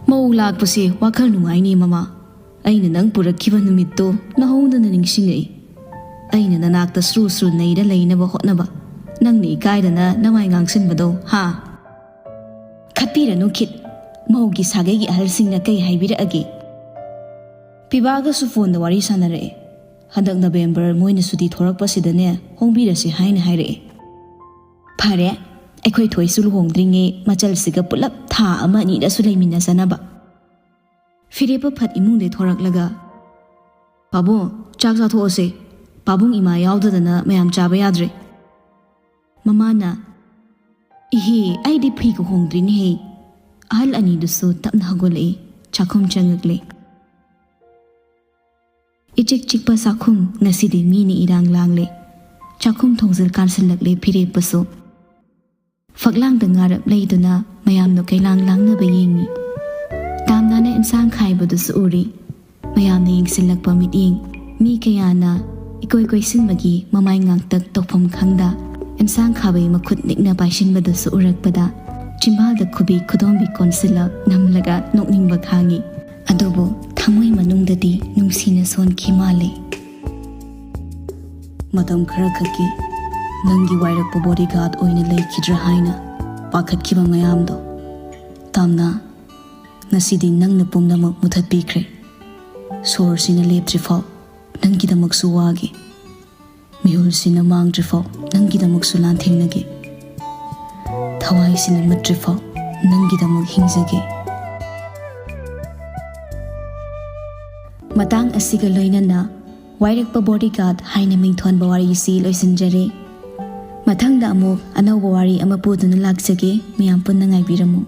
"ꯃꯧ ꯂꯥꯛꯄꯁꯦ ꯋꯥꯈꯜ ꯅꯨꯡꯉꯥꯏꯅꯦ ꯃꯃꯥ꯫ ꯑꯩꯅ ꯅꯪ ꯄꯨꯔꯛꯈꯤꯕ ꯅꯨꯃꯤꯠꯇꯣ ꯅꯍꯧꯗꯅ ꯅꯤꯡꯁꯤꯡꯉꯛꯏ꯫ ꯑꯩꯅ ꯅꯅꯥꯛꯇ ꯁ꯭ꯔꯨ ꯁ꯭ꯔꯨ ꯅꯩꯔ ꯂꯩꯅꯕ ꯍꯣꯠꯅꯕ, ꯅꯪꯅ ꯏꯀꯥꯏꯗꯅ ꯅꯃꯥꯏ ꯉꯥꯡꯁꯤꯟꯕꯗꯣ, ꯍꯥ?" "ꯈꯠꯄꯤꯔꯅꯨ ꯈꯤꯠ, ꯃꯧꯒꯤ ꯁꯥꯒꯩꯒꯤ ꯑꯍꯜꯁꯤꯡꯅ ꯀꯩ ꯍꯥꯏꯕꯤꯔꯛꯑꯒꯦ?" "ꯄꯤꯕꯥꯒꯁꯨ ꯐꯣꯟꯗ ꯋꯥꯔꯤ ꯁꯥꯟꯅꯔꯛꯑꯦ꯫ ꯍꯟꯗꯛ ꯅꯕꯦꯝꯕꯔ ꯃꯣꯏꯅ ꯁꯨꯇꯤ ꯊꯣꯔꯛꯄꯁꯤꯗꯅꯦ ꯍꯣꯡꯕꯤꯔꯁꯤ ꯍꯥꯏꯅ ꯍꯥꯏꯔꯛꯑꯦ꯫" "ꯐꯔꯦ, ꯑꯩꯈꯣꯏ ꯊꯣꯏꯁꯨ ꯂꯨꯍꯣꯡꯗ꯭ꯔꯤꯉꯩ ꯃꯆꯜꯁꯤꯒ ꯄꯨꯂꯞ ꯊꯥ ꯑꯃ ꯑꯅꯤꯗꯁꯨ ꯂꯩꯃꯤꯟꯅꯖꯅꯕ꯫" ꯐꯤꯔꯦꯞꯄ ꯐꯠ ꯏꯃꯨꯡꯗꯩ ꯊꯣꯔꯛꯂꯒ, "ꯄꯥꯕꯨꯡ, ꯆꯥꯛ ꯆꯥꯊꯣꯛꯑꯁꯦ꯫ ꯄꯥꯕꯨꯡ ꯏꯃꯥ ꯌꯥꯎꯗꯗꯅ ꯃꯌꯥꯝ ꯆꯥꯕ ꯌꯥꯗ꯭ꯔꯦ꯫" ꯃꯃꯥꯅ, "ꯏꯍꯦ, ꯑꯩꯗꯤ ꯐꯤꯒ ꯍꯣꯡꯗ꯭ꯔꯤꯅꯦꯍꯦ꯫" ꯑꯍꯜ ꯑꯅꯤꯗꯨꯁꯨ ꯇꯞꯅ ꯍꯧꯒꯠꯂꯛꯏ, ꯆꯥꯛꯈꯨꯝ ꯆꯪꯉꯛꯂꯦ꯫ ꯏꯆꯤꯛ ꯆꯤꯛꯄ ꯆꯥꯛꯈꯨꯝ, ꯉꯁꯤꯗꯤ ꯃꯤꯅ ꯏꯔꯥꯡ ꯂꯥꯡꯂꯦ꯫ ꯆꯥꯛꯈꯨꯝ ꯊꯣꯡꯖꯤꯜ ꯀꯥꯟꯁꯤꯜꯂꯛꯂꯦ ꯐꯤꯔꯦꯞꯄꯁꯨ꯫ ꯐꯛꯂꯥꯡꯗ ꯉꯥꯔꯞ ꯂꯩꯗꯨꯅ ꯃꯌꯥꯝꯅ ꯀꯩꯂꯥꯡ ꯂꯥꯡꯅꯕ ꯌꯦꯡꯉꯤ꯫ ꯇꯥꯝꯅꯥꯅ ꯏꯟꯁꯥꯡ ꯈꯥꯏꯕꯗꯨꯁꯨ ꯎꯔꯤ꯫ ꯃꯌꯥꯝꯅ ꯌꯦꯡꯁꯤꯜꯂꯛꯄ ꯃꯤꯠꯌꯦꯡ, ꯃꯤ ꯀꯌꯥꯅ ꯏꯀꯣꯏ ꯀꯣꯏꯁꯤꯟꯕꯒꯤ ꯃꯃꯥꯏ ꯉꯥꯡꯇꯛ ꯇꯧꯐꯝ ꯈꯪꯗ ꯏꯟꯁꯥꯡ ꯈꯥꯕꯩ ꯃꯈꯨꯠ ꯅꯤꯛꯅ ꯄꯥꯏꯁꯤꯟꯕꯗꯨꯁꯨ ꯎꯔꯛꯄꯗ ꯆꯤꯝꯕꯥꯜꯗ ꯈꯨꯕꯤ ꯈꯨꯗꯣꯝꯕꯤ ꯀꯣꯟꯁꯤꯜꯂ ꯅꯝꯂꯒ ꯅꯣꯛꯅꯤꯡꯕ ꯈꯥꯡꯉꯤ꯫ ꯑꯗꯨꯕꯨ ꯊꯃꯣꯏ ꯃꯅꯨꯡꯗꯗꯤ ꯅꯨꯡꯁꯤꯅ ꯁꯣꯟꯈꯤ ꯃꯥꯜꯂꯤ꯫ ꯃꯇꯝ ꯈꯔꯈꯛꯀꯤ ꯅꯪꯒꯤ ꯋꯥꯏꯔꯛꯄ ꯕꯣꯗꯤꯒꯥꯔꯗ ꯑꯣꯏꯅ ꯂꯩꯈꯤꯗ꯭ꯔꯥ ꯍꯥꯏꯅ ꯄꯥꯈꯠꯈꯤꯕ ꯃꯌꯥꯝꯗꯣ, ꯇꯥꯝꯅꯥ, ꯉꯁꯤꯗꯤ ꯅꯪꯅ ꯄꯨꯝꯅꯃꯛ ꯃꯨꯊꯠꯄꯤꯈ꯭ꯔꯦ꯫ ꯁꯣꯔꯁꯤꯅ ꯂꯦꯞꯇ꯭ꯔꯤꯐꯥꯎ ꯅꯪꯒꯤꯗꯃꯛꯁꯨ ꯋꯥꯒꯦ꯫ ꯃꯤꯍꯨꯜꯁꯤꯅ ꯃꯥꯡꯗ꯭ꯔꯤꯐꯥꯎ ꯅꯪꯒꯤꯗꯃꯛꯁꯨ ꯂꯥꯟꯊꯦꯡꯅꯒꯦ꯫ ꯊꯋꯥꯏꯁꯤꯅ ꯃꯨꯠꯇ꯭ꯔꯤꯐꯥꯎ ꯅꯪꯒꯤꯗꯃꯛ ꯍꯤꯡꯖꯒꯦ꯫ ꯃꯇꯥꯡ ꯑꯁꯤꯒ ꯂꯣꯏꯅꯅ ꯋꯥꯏꯔꯛꯄ ꯕꯣꯗꯤꯒꯥꯔꯗ ꯍꯥꯏꯅ ꯃꯤꯡꯊꯣꯟꯕ ꯋꯥꯔꯤꯁꯤ ꯂꯣꯏꯁꯤꯟꯖꯔꯦ꯫ ꯃꯊꯪꯗ ꯑꯃꯨꯛ ꯑꯅꯧꯕ ꯋꯥꯔꯤ ꯑꯃ ꯄꯨꯗꯨꯅ ꯂꯥꯛꯆꯒꯦ, ꯃꯌꯥꯝ ꯄꯨꯟꯅ ꯉꯥꯏꯕꯤꯔꯝꯃꯨ꯫